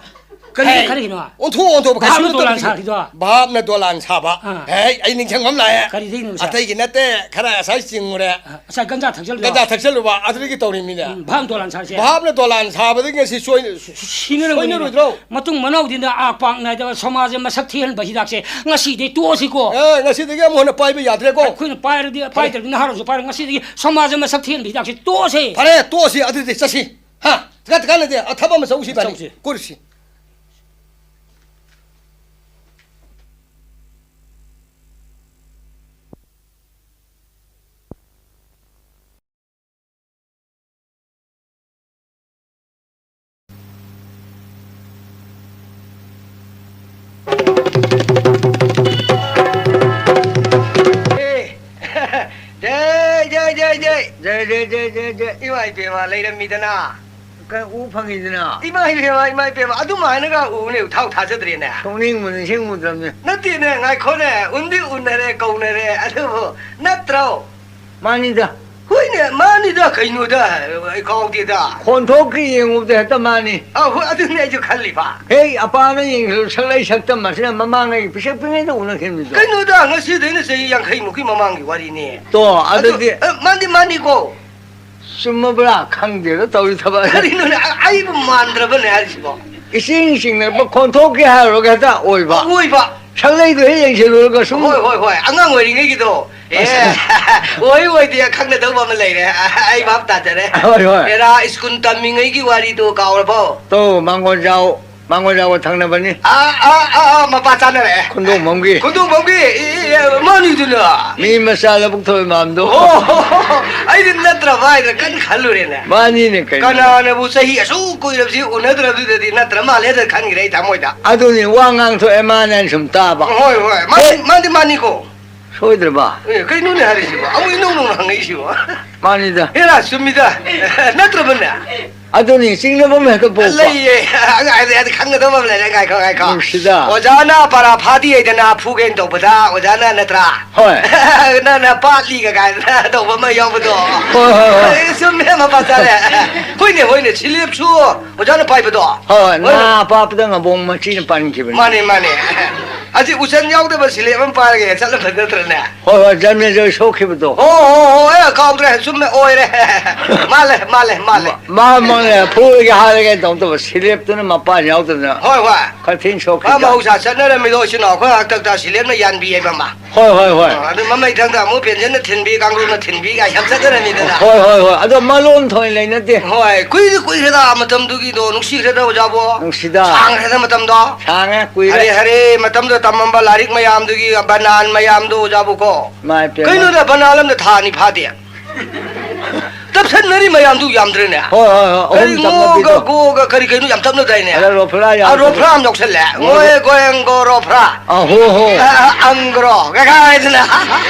ꯀꯔꯤ ꯍꯦ, ꯈꯠꯅꯈꯤꯅꯣ? ꯑꯣꯟꯊꯣꯛ ꯑꯣꯟꯊꯣꯛꯄ ꯀꯩꯁꯨ ꯚꯥꯞꯅ ꯗꯣꯂꯥꯟ ꯅꯠꯇꯕ ꯁꯥꯈꯤꯗꯣ? ꯚꯥꯞꯅ ꯗꯣꯂꯥꯟ ꯁꯥꯕ꯫ ꯑꯥ꯫ ꯍꯦ, ꯑꯩ ꯅꯤꯡꯁꯤꯡꯕ ꯑꯃ ꯂꯥꯛꯑꯦ꯫ ꯀꯔꯤꯗꯩꯅꯣ ꯁꯥ? ꯑꯇꯩꯒꯤ ꯅꯠꯇꯦ, ꯈꯔ ꯉꯁꯥꯏ ꯆꯤꯡꯉꯨꯔꯦ꯫ ꯑꯥ, ꯉꯁꯥꯏ ꯒꯟꯖꯥ ꯊꯛꯆꯜꯂꯨꯕ? ꯒꯟꯖꯥ ꯊꯛꯆꯜꯂꯨꯕ, ꯑꯗꯨꯗꯒꯤ ꯇꯧꯔꯤꯃꯤꯅꯦ꯫ ꯎꯝ, ꯚꯥꯞꯅ ꯗꯣꯂꯥꯟ ꯁꯥꯁꯦ꯫ ꯚꯥꯞꯅ ꯗꯣꯂꯥꯟ ꯁꯥꯕꯗꯒꯤ ꯉꯁꯤ ꯁꯣꯏ-, ꯁꯤꯅꯔꯝꯒꯅꯤꯅꯦ꯫ ꯁꯣꯏꯅꯔꯣꯏꯗ꯭ꯔꯣ? ꯃꯇꯨꯡ ꯃꯅꯥꯎꯗꯤꯟꯗ ꯑꯥ ꯄꯥꯛ ꯅꯥꯏꯗꯕ ꯁꯃꯥꯖ ꯃꯁꯛ ꯊꯤꯍꯟꯕ ꯍꯤꯗꯥꯛꯁꯦ ꯉꯁꯤꯗꯤ ꯇꯣꯛꯑꯁꯤꯀꯣ꯫ ꯑꯦ, ꯉꯁꯤꯗꯒꯤ ꯑꯃꯨꯛ ꯍꯟꯅ ꯄꯥꯏꯕ ꯌꯥꯗ꯭ꯔꯦꯀꯣ꯫ ꯑꯩꯈꯣꯏꯅ ꯄꯥꯏꯔꯗꯤ, ꯐꯔꯦ꯫ ꯄꯥꯏꯗ꯭ꯔꯗꯤ ꯅꯍꯥꯔꯣꯜꯁꯨ ꯄꯥꯏꯔꯣꯏ꯫ ꯉꯁꯤꯗꯒꯤ ꯁꯃꯥꯖ ꯃꯁꯛ ꯊꯤꯍꯟꯕ ꯍꯤꯗꯥꯛꯁꯦ ꯇꯣꯛꯑꯁꯦ꯫ ꯐꯔꯦ, ꯇꯣꯛꯑꯁꯤ, ꯑꯗꯨꯗꯤ ꯆꯠꯁꯤ꯫ ꯍꯥ? ꯀꯥꯟ-, ꯀꯥꯟꯅꯗꯦ꯫ ꯑ, ꯊꯕꯛ ꯑꯃ ꯆꯧꯁꯤ ꯏꯕꯥꯅꯤ꯫ ꯆꯧꯁꯤ꯫ ꯀꯣꯏꯔꯨꯁꯤ꯫ ꯖꯩ꯫ ꯖꯩ, ꯖꯩ, ꯖꯩ, ꯖꯩ, ꯖꯩ꯫ ꯏꯃꯥ ꯏꯕꯦꯝꯃ, ꯂꯩꯔꯝꯃꯤꯗꯅ꯫ ꯀ-, ꯎ ꯐꯪꯉꯤꯗꯅ꯫ ꯏꯃꯥ ꯏꯕꯦꯝꯃ, ꯏꯃꯥ ꯏꯕꯦꯝꯃ, ꯑꯗꯨꯃꯥꯏꯅꯒ ꯎꯅꯦ, ꯊꯥꯎ ꯊꯥꯖꯗ꯭ꯔꯦꯅꯦ꯫ ꯊꯣꯛꯅꯤꯡꯕ ꯅꯤꯡꯁꯤꯡꯉꯨꯗ꯭ꯔꯕꯅꯦ꯫ ꯅꯠꯇꯦꯅꯦ, ꯉꯥꯏꯈꯣꯅꯦ, ꯎꯟꯗꯤ ꯎꯅꯔꯦ, ꯀꯧꯅꯔꯦ, ꯑꯗꯨꯕꯨ ꯅꯠꯇ꯭ꯔꯣ? ꯃꯥꯅꯤꯗ꯫ ꯍꯣꯏꯅꯦ, ꯃꯥꯅꯤꯗ, ꯀꯩꯅꯣꯗ, ꯑꯩ ꯀꯥꯎꯗꯦꯗ꯫ ꯈꯣꯟꯊꯣꯛꯀꯤ ꯌꯦꯡꯉꯨꯕꯗ ꯍꯦꯛꯇ ꯃꯥꯅꯤ꯫ ꯑ, ꯍꯣꯏ, ꯑꯗꯨꯅꯦ ꯑꯩꯁꯨ ꯈꯜꯂꯤꯕ꯫ ꯍꯦ, ꯑꯄꯥꯅ ꯌꯦꯡꯈꯤꯕ ꯁꯛꯂꯩ ꯁꯛꯇꯝ ꯑꯁꯤꯅ ꯃꯃꯥꯡꯉꯩ ꯄꯤꯁꯛ ꯄꯤꯛꯉꯩꯗ ꯎꯅꯈꯤꯕꯅꯤꯗꯣ꯫ ꯀꯩꯅꯣꯗ, ꯉꯁꯤꯗꯩꯅ ꯆꯍꯤ ꯌꯥꯡꯈꯩꯃꯨꯛꯀꯤ ꯃꯃꯥꯡꯒꯤ ꯋꯥꯔꯤꯅꯦ꯫ ꯇꯣ, ꯑꯗꯨ, ꯑꯗꯨꯗꯤ ꯑ, ꯃꯥꯅꯤ, ꯃꯥꯅꯤꯀꯣ꯫ ꯆꯨꯝꯃꯕ꯭ꯔꯥ? ꯈꯪꯗꯦꯗ ꯇꯧꯔꯤ ꯊꯕꯛ꯫ ꯀꯔꯤꯅꯣꯅꯦ? ꯑ-, ꯑꯩꯕꯨ ꯃꯥꯟꯗ꯭ꯔꯕꯅꯦ ꯍꯥꯏꯔꯤꯁꯤꯕꯣ? ꯏꯆꯤꯡ ꯆꯤꯡꯅꯔꯛꯄ ꯈꯣꯟꯊꯣꯛꯀꯤ ꯍꯥꯏꯔꯨꯔꯒ ꯍꯦꯛꯇ ꯑꯣꯏꯕ꯫ ꯑꯣꯏꯕ꯫ ꯁꯛꯂꯩꯗꯣ ꯍꯦꯛ ꯌꯦꯡꯁꯤꯜꯂꯨꯔꯒ ꯁꯨꯝ ꯍꯣꯏ, ꯍꯣꯏ, ꯍꯣꯏ꯫ ꯑꯉꯥꯡ ꯑꯣꯏꯔꯤꯉꯩꯒꯤꯗꯣ꯫ ꯑꯦ, ꯑꯁ꯫ ꯑꯣꯏ ꯑꯣꯏꯗꯦ ꯈꯪꯅꯗꯧꯕ ꯑꯃ ꯂꯩꯔꯦ꯫ ꯑꯩ ꯚꯥꯞ ꯇꯥꯖꯔꯦ꯫ ꯍꯣꯏ, ꯍꯣꯏ꯫ ꯑꯦꯔꯥ, ꯁ꯭ꯀꯨꯜ ꯇꯝꯃꯤꯉꯩꯒꯤ ꯋꯥꯔꯤꯗꯣ ꯀꯥꯎꯔꯕꯣ? ꯇꯣ, ꯃꯥꯡꯒꯣꯜꯖꯥꯎ꯫ ꯃꯥꯡꯒꯣꯜ ꯌꯥꯎꯕ ꯊꯪꯅꯕꯅꯤ꯫ ꯑꯥ, ꯑꯥ, ꯑꯥ, ꯑꯥ, ꯃꯄꯥ ꯆꯥꯅꯔꯛꯑꯦ꯫ ꯈꯨꯟꯗꯣꯡꯕꯝꯒꯤ꯫ ꯈꯨꯟꯗꯣꯡꯕꯝꯒꯤ, ꯏ, ꯏ, ꯏ, ꯃꯥꯅꯤꯗꯨꯅ꯫ ꯃꯤ ꯃꯆꯥ ꯂꯧꯕꯨꯛ ꯊꯔꯣꯏ ꯃꯥꯟꯕꯗꯣ꯫ ꯑꯣ, ꯍꯣ, ꯍꯣ, ꯍꯣ꯫ ꯑꯩꯗꯤ ꯅꯠꯇ꯭ꯔꯕ ꯍꯥꯏꯗꯅ ꯀꯟꯅ ꯈꯜꯂꯨꯔꯦꯅꯦ꯫ ꯃꯥꯅꯤꯅꯦ ꯀꯩꯅꯣ꯫ ꯀꯅꯥꯅꯕꯨ ꯆꯍꯤ ꯑꯁꯨꯛ ꯀꯨꯏꯔꯕꯁꯤ ꯎꯅꯗ꯭ꯔꯕꯗꯨꯗꯗꯤ ꯅꯠꯇ꯭ꯔ ꯃꯥꯜꯂꯦꯗ ꯈꯟꯈ꯭ꯔꯦ ꯑꯩ ꯊꯃꯣꯏꯗ꯫ ꯑꯗꯨꯅꯤ ꯋꯥ ꯉꯥꯡꯊꯣꯛꯑꯦ ꯃꯥꯅ ꯁꯨꯝ ꯇꯥꯕ꯫ ꯍꯣꯏ, ꯍꯣꯏ꯫ ꯃꯥꯗꯤ, ꯍꯦ꯫ ꯃꯥꯗꯤ ꯃꯥꯅꯤꯀꯣ꯫ ꯁꯣꯏꯗ꯭ꯔꯕ? ꯑꯦ, ꯀꯩꯅꯣꯅꯦ ꯍꯥꯏꯔꯤꯁꯤꯕꯣ? ꯑꯃꯨꯛ ꯏꯅꯧ ꯅꯧꯅ ꯍꯪꯉꯛꯏꯁꯤꯕꯣ? ꯃꯥꯅꯤꯗ꯫ ꯍꯦꯔꯥ, ꯆꯨꯝꯃꯤꯗ꯫ ꯅꯠꯇ꯭ꯔꯕꯅꯦ? ꯑꯗꯨꯅꯤ, ꯆꯤꯡꯅꯐꯝ ꯍꯦꯛꯇ ꯄꯣꯛꯄ꯫ ꯂꯩꯌꯦ꯫ ꯑꯉꯥꯏꯗ ꯍꯥꯏꯗꯤ ꯈꯪꯒꯗꯕ ꯑꯃ ꯂꯩꯔꯦ꯫ ꯉꯥꯏꯈꯣ, ꯉꯥꯏꯈꯣ꯫ ꯅꯨꯡꯁꯤꯗ꯫ ꯑꯣꯖꯥꯅ ꯄꯔꯥ ꯐꯥꯗꯤ ꯍꯥꯏꯗꯅ ꯐꯨꯒꯦꯅ ꯇꯧꯕꯗ, ꯑꯣꯖꯥꯅ ꯅꯠꯇ꯭ꯔꯥ? ꯍꯣꯏ꯫ ꯅꯪꯅ ꯄꯥꯠꯂꯤꯒ ꯀꯥꯏꯗꯅ ꯇꯧꯕ ꯑꯃ ꯌꯥꯎꯕꯗꯣ꯫ ꯍꯣꯏ, ꯍꯣꯏ, ꯍꯣꯏ꯫ ꯑꯦ, ꯆꯨꯝꯃꯦ, ꯃꯄꯥ ꯆꯥꯔꯦ꯫ ꯍꯣꯏꯅꯦ, ꯍꯣꯏꯅꯦ, ꯁꯤꯂꯦꯞꯁꯨ ꯑꯣꯖꯥꯅ ꯄꯥꯏꯕꯗꯣ꯫ ꯍꯣꯏ, ꯍꯣꯏ꯫ ꯅꯥ ꯄꯥꯞꯄꯗ ꯉꯥꯕꯣꯡ ꯃꯆꯤꯅ ꯄꯥꯟꯈꯤꯕꯅꯤ꯫ ꯃꯥꯅꯦ, ꯃꯥꯅꯦ꯫ ꯑꯁꯤ ꯎꯆꯟ ꯌꯥꯎꯗꯕ ꯁꯤꯂꯦꯞ ꯑꯃ ꯄꯥꯏꯔꯒ ꯍꯦꯛ ꯆꯠꯂꯝꯕ ꯅꯠꯇ꯭ꯔꯅꯦ? ꯍꯣꯏ, ꯍꯣꯏ, ꯖꯟꯃꯦꯖꯣꯏ ꯁꯣꯛꯈꯤꯕꯗꯣ꯫ ꯍꯣ, ꯍꯣ, ꯍꯣ, ꯑꯦ, ꯀꯥꯎꯗ꯭ꯔꯦ, ꯆꯨꯝꯃꯦ, ꯑꯣꯏꯔꯦ꯫ ꯃꯥꯜꯂꯦ, ꯃꯥꯜꯂꯦ, ꯃꯥꯜꯂꯦ꯫ ꯃꯥ, ꯃꯥꯅꯦ, ꯐꯨꯔꯒꯦ ꯍꯥꯏꯔꯒꯦ ꯇꯧꯗꯕ, ꯁꯤꯂꯦꯞꯇꯨꯅ ꯃꯄꯥꯟ ꯌꯥꯎꯗꯅ ꯍꯣꯏ, ꯍꯣꯏ꯫ ꯈꯔ ꯊꯤꯅ ꯃꯥ ꯁꯣꯛꯈꯤꯕ꯫ ꯃꯍꯧꯁꯥ ꯆꯠꯅꯔꯝꯃꯤꯗꯣ, ꯏꯆꯤꯟ ꯏꯅꯥꯎ ꯑꯩꯈꯣꯏ ꯍꯥꯛꯇꯛꯇ ꯁꯤꯂꯦꯞꯅ ꯌꯥꯟꯕꯤ ꯍꯥꯏꯕ ꯑꯃ꯫ ꯍꯣꯏ, ꯍꯣꯏ, ꯍꯣꯏ꯫ ꯑ, ꯑꯗꯨ ꯃꯃꯩꯊꯪꯗ ꯑꯃꯨꯛ ꯄꯦꯟꯁꯤꯟꯅ ꯊꯤꯟꯕꯤ, ꯀꯥꯡꯂꯨꯞꯅ ꯊꯤꯟꯕꯤ ꯀꯥꯏ ꯌꯥꯝ ꯆꯠꯅꯔꯝꯃꯤꯗꯅ꯫ ꯍꯣꯏ, ꯍꯣꯏ, ꯍꯣꯏ꯫ ꯑꯗꯣ ꯃꯂꯣꯟ ꯊꯣꯏꯅ ꯂꯩꯅꯗꯦ꯫ ꯍꯣꯏ, ꯀꯨꯏꯗꯤ ꯀꯨꯏꯈ꯭ꯔꯦꯗ ꯃꯇꯝꯗꯨꯒꯤꯗꯣ, ꯅꯨꯡꯁꯤꯈ꯭ꯔꯦꯗ ꯑꯣꯖꯥꯕꯣ꯫ ꯅꯨꯡꯁꯤꯗ꯫ ꯁꯥꯡꯈ꯭ꯔꯦꯗ ꯃꯇꯝꯗꯣ꯫ ꯁꯥꯡꯉꯦ, ꯀꯨꯏꯔꯦ꯫ ꯍꯔꯦ ꯍꯔꯦ, ꯃꯇꯝꯗꯨꯗ ꯇꯝꯃꯝꯕ ꯂꯥꯏꯔꯤꯛ ꯃꯌꯥꯝꯗꯨꯒꯤ ꯕꯅꯥꯟ ꯃꯌꯥꯝꯗꯣ ꯑꯣꯖꯥꯕꯨ ꯀꯣ꯫ ꯏꯃꯥ ꯏꯄꯦꯝꯃ꯫ ꯀꯩꯅꯣꯗ ꯕꯅꯥꯟ ꯑꯝꯗ ꯊꯥ ꯑꯅꯤ ꯐꯥꯗꯦ꯫ ꯇꯞꯁꯟꯅꯔꯤ ꯃꯌꯥꯝꯗꯨ ꯌꯥꯝꯗ꯭ꯔꯦꯅꯦ? ꯍꯣꯏ, ꯍꯣꯏ, ꯍꯣꯏ, ꯑꯍꯨꯝ ꯀꯔꯤ ꯉꯣꯒ ꯇꯞꯅꯕꯤꯗꯣ꯫ ꯒꯣꯒ ꯀꯔꯤ ꯀꯩꯅꯣ ꯌꯥꯝ ꯇꯞꯅꯗꯥꯏꯅꯦ? ꯑꯗ ꯔꯣꯐ꯭ꯔꯥ ꯑ, ꯌꯥꯎꯗꯕ꯫ ꯔꯣꯐ꯭ꯔꯥ ꯑꯃ ꯌꯥꯎꯁꯜꯂꯦ꯫ ꯍꯣꯏ, ꯉꯣꯑꯦ ꯍꯣꯏ꯫ ꯒꯣꯑꯦꯡ ꯒꯣ ꯔꯣꯐ꯭ꯔꯥ꯫ ꯑ, ꯍꯣ, ꯍꯣ꯫ ꯑ, ꯑ, ꯑꯪꯒ꯭ꯔꯣ ꯀꯀꯥ ꯍꯥꯏꯗꯅ꯫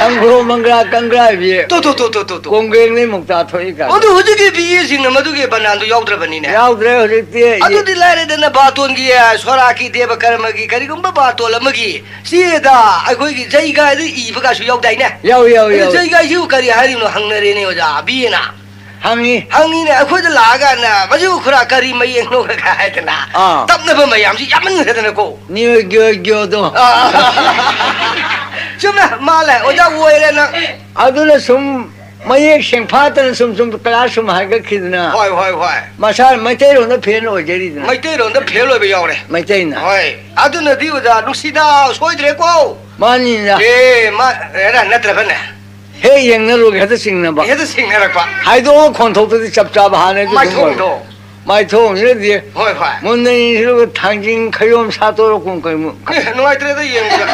ꯑꯪꯒ꯭ꯔꯣ ꯃꯪꯒ꯭ꯔꯥ ꯀꯪꯒ꯭ꯔꯥꯏꯕꯤ꯫ ꯇꯨ, ꯇꯨ, ꯇꯨ, ꯇꯨ, ꯇꯨ, ꯇꯨ꯫ ꯀꯣꯡꯒ꯭ꯔꯦꯡꯗꯩ ꯃꯨꯛꯇꯥ ꯊꯣꯛꯏ ꯀꯥꯏ꯫ ꯑꯗꯨ ꯍꯧꯖꯤꯛꯀꯤ ꯕꯤ ꯑꯦꯁꯤꯡꯅ ꯃꯗꯨꯒꯤ ꯕꯅꯥꯟꯗꯨ ꯌꯥꯎꯗ꯭ꯔꯕꯅꯤꯅꯦ꯫ ꯌꯥꯎꯗ꯭ꯔꯦ ꯍꯧꯖꯤꯛꯇꯤ꯫ ꯑꯗꯨꯗꯤ ꯂꯥꯏꯔꯦꯗꯅ, ꯕꯥꯇꯣꯟꯒꯤ, ꯑ, ꯁꯣꯔꯥꯀꯤ ꯗꯦꯕ ꯀꯔꯃꯒꯤ ꯀꯔꯤꯒꯨꯝꯕ ꯕꯥꯇꯣꯟ ꯑꯃꯒꯤ ꯆꯦꯗ ꯑꯩꯈꯣꯏꯒꯤ ꯖꯩꯒꯥꯏꯗ ꯏꯕꯒꯁꯨ ꯌꯥꯎꯗꯥꯏꯅꯦ? ꯌꯥꯎꯏ, ꯌꯥꯎꯏ, ꯑꯗꯨ ꯌꯥꯎꯏ꯫ ꯖꯩꯒꯥꯏꯁꯤꯕꯨ ꯀꯔꯤ ꯍꯥꯏꯔꯤꯕꯅꯣ ꯍꯪꯅꯔꯦꯅꯦ ꯑꯣꯖꯥ ꯕꯤꯅ꯫ ꯍꯪꯉꯤ꯫ ꯍꯪꯉꯤꯅꯦ, ꯑꯩꯈꯣꯏꯗ ꯂꯥꯛꯑꯀꯥꯟꯗ, "ꯃꯁꯤꯕꯨ ꯈꯨꯔꯥ ꯀꯔꯤ ꯃꯌꯦꯛꯅꯣ?" ꯀꯥꯏ ꯍꯥꯏꯗꯅ꯫ ꯑꯥ꯫ ꯇꯞꯅꯕ ꯃꯌꯥꯝꯁꯤ ꯌꯥꯝꯃꯟꯈ꯭ꯔꯦꯗꯅꯀꯣ꯫ ꯅꯤꯌꯣ ꯒ꯭ꯌꯣ ꯒ꯭ꯌꯣꯗꯣ꯫ ꯑꯥ꯫ ꯆꯨꯝꯃꯦ, ꯃꯥꯜꯂꯦ꯫ ꯑꯣꯖꯥ ꯑꯣꯏꯔꯦ ꯅꯪ꯫ ꯑꯗꯨꯅ ꯁꯨꯝ ꯃꯌꯦꯛ ꯁꯦꯡꯐꯥꯠꯇꯅ ꯁꯨꯝ ꯁꯨꯝ ꯀ꯭ꯂꯥꯁ ꯁꯨꯝ ꯍꯥꯏꯒꯠꯈꯤꯗꯅ꯫ ꯍꯣꯏ, ꯍꯣꯏ, ꯍꯣꯏ꯫ ꯃꯁꯥ ꯃꯩꯇꯩꯔꯣꯟꯗ ꯐꯦꯜ ꯑꯣꯏꯖꯔꯤꯗꯅ꯫ ꯃꯩꯇꯩꯔꯣꯟꯗ ꯐꯦꯜ ꯑꯣꯏꯕ ꯌꯥꯎꯔꯦ꯫ ꯃꯩꯇꯩꯅ꯫ ꯍꯣꯏ꯫ ꯑꯗꯨꯅꯗꯤ ꯑꯣꯖꯥ ꯅꯨꯡꯁꯤꯗ ꯁꯣꯏꯗ꯭ꯔꯦꯀꯣ꯫ ꯃꯥꯅꯤꯅ꯫ ꯑꯦ, ꯃꯥ, ꯑꯦꯔꯥ, ꯅꯠꯇ꯭ꯔꯕꯅꯦ? ꯍꯦꯛ ꯌꯦꯡꯅꯔꯨꯒꯦ ꯍꯦꯛꯇ ꯆꯤꯡꯅꯕ꯫ ꯍꯦꯛꯇ ꯆꯤꯡꯅꯔꯛꯄ꯫ ꯍꯥꯏꯗꯣꯛꯑꯒ ꯈꯣꯟꯊꯣꯛꯇꯗꯤ ꯆꯞ ꯆꯥꯕ ꯍꯥꯟꯅꯗꯤ ꯑꯗꯨꯝ ꯑꯣꯏꯔꯦ꯫ ꯃꯥꯏꯊꯣꯡꯗꯣ꯫ ꯃꯥꯏꯊꯣꯡꯁꯤꯗꯗꯤ ꯍꯣꯏ, ꯍꯣꯏ꯫ ꯃꯨꯟꯅ ꯌꯦꯡꯁꯤꯜꯂꯒ ꯊꯥꯡꯖꯤꯡ ꯈꯌꯣꯝ ꯁꯥꯠꯇꯣꯔꯛꯄ ꯀꯩꯅꯣ꯫ ꯑꯦ, ꯅꯨꯡꯉꯥꯏꯇ꯭ꯔꯦꯗ ꯌꯦꯡꯕꯗ꯫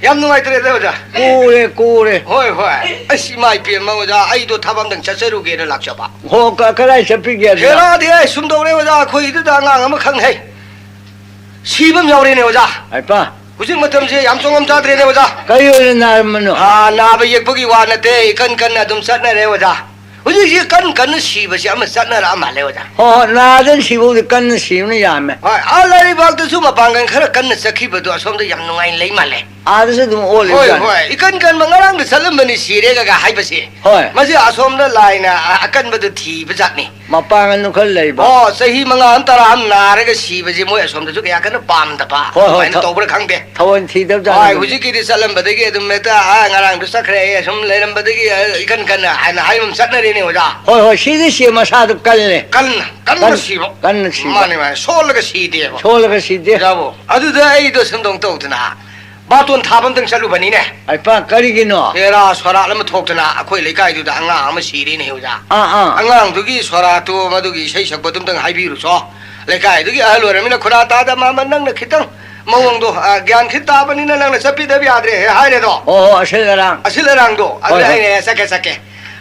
ꯌꯥꯝ ꯅꯨꯡꯉꯥꯏꯇ꯭ꯔꯦꯗ ꯑꯣꯖꯥ꯫ Kore, Kore. ꯍꯣꯏ, ꯍꯣꯏ꯫ ꯑꯁ, ꯏꯃꯥ ꯏꯄꯦꯝꯃ ꯑꯣꯖꯥ, ꯑꯩꯗꯣ ꯊꯕꯛ ꯑꯝꯇꯪ ꯆꯠꯆꯔꯨꯒꯦꯅ ꯂꯥꯛꯆꯕ꯫ ꯍꯣ, ꯀ-, ꯀꯗꯥꯏ ꯆꯠꯄꯤꯒꯦ ꯑꯗꯨꯗ? ꯍꯦꯔꯥꯗꯤ, ꯑꯩ ꯁꯨꯝ ꯇꯧꯔꯦ ꯑꯣꯖꯥ, ꯑꯩꯈꯣꯏꯗꯨꯗ ꯑꯉꯥꯡ ꯑꯃ ꯈꯪ ꯍꯩ꯫ ꯁꯤꯕ ꯑꯃ ꯌꯥꯎꯔꯦꯅꯦ ꯑꯣꯖꯥ꯫ ꯍꯥꯏꯄꯥ, ꯍꯧꯖꯤꯛ ꯃꯇꯝꯁꯦ ꯌꯥꯝ ꯆꯣꯡꯉꯝ ꯆꯥꯗ꯭ꯔꯦꯅꯦ ꯑꯣꯖꯥ꯫ ꯀꯔꯤ ꯑꯣꯏꯅ ꯅꯥꯔꯝꯕꯅꯣ? ꯑꯥ, ꯅꯥꯕ ꯌꯦꯛꯄꯒꯤ ꯋꯥ ꯅꯠꯇꯦ, ꯏꯀꯟ ꯀꯟꯅ ꯑꯗꯨꯝ ꯆꯠꯅꯔꯦ ꯑꯣꯖꯥ꯫ ꯍꯧꯖꯤꯛꯁꯤ ꯀꯟ ꯀꯟꯅ ꯁꯤꯕꯁꯤ ꯑꯃ ꯆꯠꯅꯔꯛꯑ ꯃꯥꯜꯂꯦ ꯑꯣꯖꯥ꯫ ꯍꯣꯏ, ꯍꯣꯏ, ꯅꯥꯗꯅ ꯁꯤꯕꯕꯨꯗꯤ ꯀꯟꯅ ꯁꯤꯕꯅ ꯌꯥꯝꯃꯦ꯫ ꯍꯣꯏ, ꯑꯥ ꯂꯩꯔꯤꯕꯥꯛꯇꯁꯨ ꯃꯄꯥꯡꯒꯜ ꯈꯔ ꯀꯟꯅ ꯆꯠꯈꯤꯕꯗꯣ ꯑꯁꯣꯝꯗ ꯌꯥꯝ ꯅꯨꯡꯉꯥꯏꯅ ꯂꯩ ꯃꯥꯜꯂꯦ꯫ ꯑꯥꯗꯁꯨ ꯑꯗꯨꯝ ꯑꯣꯜꯂꯤꯕ ꯍꯣꯏ, ꯖꯥꯠꯅꯤ꯫ ꯍꯣꯏ, ꯏꯀꯟ ꯀꯟꯕ ꯉꯔꯥꯡꯗ ꯆꯠꯂꯝꯕꯅꯤ ꯁꯤꯔꯦꯒ ꯍꯥꯏꯕꯁꯦ꯫ ꯍꯣꯏ꯫ ꯃꯁꯤ ꯑꯁꯣꯝꯗ ꯂꯥꯏꯅ ꯑ-, ꯑꯀꯟꯕꯗꯨ ꯊꯤꯕ ꯖꯥꯠꯅꯤ꯫ ꯃꯄꯥꯡꯒꯜꯗꯨ ꯈꯔ ꯂꯩꯕ꯫ ꯑꯣ, ꯆꯍꯤ ꯃꯉꯥ ꯑꯃ ꯇꯔꯥ ꯑꯃ ꯅꯥꯔꯒ ꯁꯤꯕꯁꯦ ꯃꯣꯏ ꯑꯁꯣꯝꯗꯁꯨ ꯀꯌꯥ ꯀꯟꯅ ꯄꯥꯝꯗꯕ ꯍꯣꯏ, ꯍꯣꯏ, ꯑꯗꯨꯃꯥꯏꯅ ꯊ-, ꯇꯧꯕ꯭ꯔꯥ ꯈꯪꯗꯦ꯫ ꯊꯑꯣꯏ ꯊꯤꯗꯕ ꯍꯣꯏ, ꯖꯥꯠꯅꯤ꯫ ꯍꯧꯖꯤꯛꯀꯤꯗꯤ ꯆꯠꯂꯝꯕꯗꯒꯤ ꯑꯗꯨꯝ ꯍꯦꯛꯇ, "ꯑꯥ, ꯉꯔꯥꯡꯗꯣ ꯆꯠꯈ꯭ꯔꯦ, ꯑꯩ ꯑꯁꯨꯝ ꯂꯩꯔꯝꯕꯗꯒꯤ, ꯑ, ꯏꯀꯟ ꯀꯟꯅ" ꯍꯥꯏꯅ ꯍꯥꯏꯕ ꯑꯃ ꯆꯠꯅꯔꯦꯅꯦ ꯑꯣꯖꯥ꯫ ꯍꯣꯏ, ꯍꯣꯏ, ꯁꯤꯗꯤ ꯁꯤ ꯃꯁꯥꯗꯨ ꯀꯜꯂꯦ꯫ ꯀꯟꯅ, ꯀꯟꯅ ꯀꯟ-, ꯁꯤꯕ꯫ ꯀꯟꯅ ꯁꯤꯕ꯫ ꯃꯥꯅꯦ, ꯃꯥꯅꯦ, ꯁꯣꯜꯂꯒ ꯁꯤꯗꯦꯕ꯫ ꯁꯣꯜꯂꯒ ꯁꯤꯗꯦ꯫ ꯑꯣꯖꯥꯕꯨ, ꯑꯗꯨꯗ ꯑꯩꯗꯣ ꯁꯨꯝꯗꯧ ꯇꯧꯗꯅ ꯕꯥꯇꯣꯟ ꯊꯥꯕ ꯑꯝꯇꯪ ꯆꯠꯂꯨꯕꯅꯤꯅꯦ꯫ ꯍꯥꯏꯄꯥ, ꯀꯔꯤꯒꯤꯅꯣ? ꯍꯦꯔꯥ ꯁꯣꯔꯥꯠ ꯑꯃ ꯊꯣꯛꯇꯅ ꯑꯩꯈꯣꯏ ꯂꯩꯀꯥꯏꯗꯨꯗ ꯑꯉꯥꯡ ꯑꯃ ꯁꯤꯔꯦꯅꯦ ꯑꯣꯖꯥ꯫ ꯑꯥ, ꯑꯥ꯫ ꯑꯉꯥꯡꯗꯨꯒꯤ ꯁꯣꯔꯥꯠꯇꯨ, ꯃꯗꯨꯒꯤ ꯏꯁꯩ ꯁꯛꯄꯗꯨ ꯑꯝꯇꯪ ꯍꯥꯏꯕꯤꯔꯨꯆꯣ꯫ ꯂꯩꯀꯥꯏꯗꯨꯒꯤ ꯑꯍꯜ ꯑꯣꯏꯔꯃꯤꯅ ꯈꯨꯔꯥ ꯇꯥꯗ ꯃꯥꯃ ꯅꯪꯅ ꯈꯤꯇꯪ ꯃꯑꯣꯡꯗꯣ, ꯑ, ꯒ꯭ꯌꯥꯟ ꯈꯤꯠ ꯇꯥꯕꯅꯤꯅ ꯅꯪꯅ ꯆꯠꯄꯤꯗꯕ ꯌꯥꯗ꯭ꯔꯦ ꯍꯦ ꯍꯥꯏꯔꯦꯗꯣ꯫ ꯑꯣ, ꯑꯣ, ꯑꯁꯤꯜ ꯑꯔꯥꯡ꯫ ꯑꯁꯤꯜ ꯑꯔꯥꯡꯗꯣ꯫ ꯑꯗꯨ ꯍꯣꯏ, ꯍꯣꯏ꯫ ꯑꯩꯅ ꯆꯠꯀꯦ, ꯆꯠꯀꯦ꯫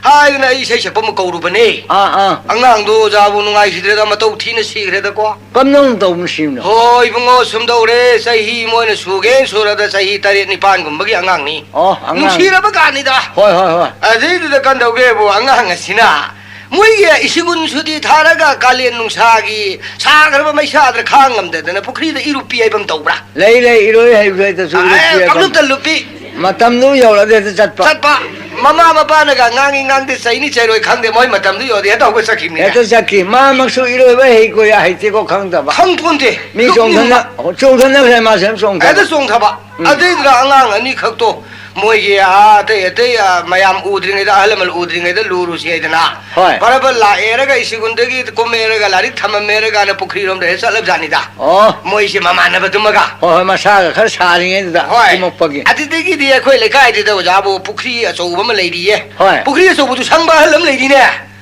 ꯍꯥꯏꯗꯅ ꯑꯩ ꯏꯁꯩ ꯁꯛꯄ ꯑꯃ ꯀꯧꯔꯨꯕꯅꯦ꯫ ꯑꯥ ꯑꯥ꯫ ꯑꯉꯥꯡꯗꯣ ꯑꯣꯖꯥꯕꯨ ꯅꯨꯡꯉꯥꯏꯈꯤꯗ꯭ꯔꯦꯗ, ꯃꯇꯧ ꯊꯤꯅ ꯁꯤꯈ꯭ꯔꯦꯗꯀꯣ꯫ ꯀꯝꯗꯧꯅ ꯇꯧꯕꯅꯣ ꯁꯤꯕꯅꯣ? ꯍꯣꯏ ꯏꯕꯨꯡꯉꯣ, ꯁꯨꯝ ꯇꯧꯔꯦ, ꯆꯍꯤ ꯃꯣꯏꯅ ꯁꯨꯒꯦꯅ ꯁꯨꯔꯕꯗ ꯆꯍꯤ ꯇꯔꯦꯠ ꯅꯤꯄꯥꯟꯒꯨꯝꯕꯒꯤ ꯑꯉꯥꯡꯅꯤ꯫ ꯑꯣ, ꯑꯉꯥꯡ꯫ ꯅꯨꯡꯁꯤꯔꯕ ꯀꯥꯟꯅꯤꯗ꯫ ꯍꯣꯏ ꯍꯣꯏ ꯍꯣꯏ꯫ ꯑꯗꯩꯗꯨꯗ ꯀꯝꯗꯧꯒꯦꯕꯨ, ꯑꯉꯥꯡ ꯑꯁꯤꯅ ꯃꯣꯏꯒꯤ ꯏꯁꯤꯒꯨꯟ ꯁꯨꯇꯤ ꯊꯥꯔꯒ ꯀꯥꯂꯦꯟ ꯅꯨꯡꯁꯥꯒꯤ ꯁꯥꯈ꯭ꯔꯕ ꯃꯩꯁꯥꯗ ꯈꯥꯡ ꯉꯝꯗꯗꯅ ꯄꯨꯈ꯭ꯔꯤꯗ ꯏꯔꯨꯞꯄꯤ ꯍꯥꯏꯕ ꯑꯃ ꯇꯧꯕ꯭ꯔꯥ? ꯂꯩ ꯂꯩ, ꯏꯔꯣꯏ ꯍꯩꯕ ꯍꯦꯛꯇꯁꯨ ꯏꯔꯣꯏ ꯑꯦ, ꯄꯤꯔꯛꯀꯅꯤ꯫ ꯄꯪꯂꯨꯞꯇ ꯂꯨꯞꯄꯤ꯫ ꯃꯇꯝꯗꯨ ꯌꯧꯔꯛꯑꯗꯤ ꯍꯦꯛꯇ ꯆꯠꯄ꯫ ꯆꯠꯄ꯫ ꯃꯃꯥ ꯃꯄꯥꯅꯒ ꯉꯥꯡꯉꯤ ꯉꯥꯡꯗꯦ, ꯆꯩꯅꯤ ꯆꯩꯔꯣꯏ ꯈꯪꯗꯦ, ꯃꯣꯏ ꯃꯇꯝꯗꯨ ꯌꯧꯔꯗꯤ ꯍꯦꯛꯇ ꯍꯧꯒꯠ ꯆꯠꯈꯤꯕꯅꯤꯅꯦ꯫ ꯍꯦꯛꯇ ꯆꯠꯈꯤ꯫ ꯃꯥꯃꯛꯁꯨ ꯏꯔꯣꯏꯕ ꯍꯩꯀꯣ ꯌꯥ ꯍꯩꯇꯦꯀꯣ ꯈꯪꯗꯕ꯫ ꯈꯪ ꯄꯣꯟꯇꯦ꯫ ꯃꯤ ꯆꯣꯡꯊꯅ ꯆꯣꯡꯊꯅꯈ꯭ꯔꯦ, ꯃꯥꯁꯦ ꯑꯗꯨꯝ ꯆꯣꯡꯊꯕ꯫ ꯍꯦꯛꯇ ꯆꯣꯡꯊꯕ꯫ ꯎꯝ꯫ ꯑꯗꯩꯗꯨꯗ ꯑꯉꯥꯡ ꯑꯅꯤꯈꯛꯇꯣ ꯃꯣꯏꯒꯤ ꯑꯥ ꯑꯇꯩ ꯑꯇꯩ, ꯑꯥ, ꯃꯌꯥꯝ ꯎꯗ꯭ꯔꯤꯉꯩꯗ, ꯑꯍꯜ ꯂꯃꯟ ꯎꯗ꯭ꯔꯤꯉꯩꯗ ꯂꯨꯔꯨꯁꯤ ꯍꯥꯏꯗꯅ꯫ ꯍꯣꯏ꯫ ꯕꯔꯕꯔ ꯂꯥꯛꯑꯦꯔꯒ ꯏꯁꯤꯒꯨꯟꯗꯒꯤ ꯀꯨꯝꯃꯦꯔꯒ ꯂꯥꯏꯔꯤꯛ ꯊꯝꯃꯝꯃꯦꯔꯒꯅ ꯄꯨꯈ꯭ꯔꯤꯔꯣꯝꯗ ꯍꯦꯛ ꯆꯠꯂꯕꯖꯥꯠꯅꯤꯗ꯫ ꯑꯣ꯫ ꯃꯣꯏꯁꯦ ꯃꯃꯥꯟꯅꯕꯗꯨꯃꯒ꯫ ꯍꯣꯏ ꯍꯣꯏ, ꯃꯁꯥꯒ ꯈꯔ ꯁꯥꯔꯤꯉꯩꯗꯨꯗ ꯍꯣꯏ꯫ ꯀꯨꯝꯃꯛꯄꯒꯤ꯫ ꯑꯗꯨꯗꯒꯤꯗꯤ ꯑꯩꯈꯣꯏ ꯂꯩꯀꯥꯏꯗꯨꯗ ꯑꯣꯖꯥꯕꯨ ꯄꯨꯈ꯭ꯔꯤ ꯑꯆꯧꯕ ꯑꯃ ꯂꯩꯔꯤꯌꯦ꯫ ꯍꯣꯏ꯫ ꯄꯨꯈ꯭ꯔꯤ ꯑꯆꯧꯕꯗꯨ ꯁꯪꯕ ꯑꯍꯜ ꯑꯃ ꯂꯩꯔꯤꯅꯦ꯫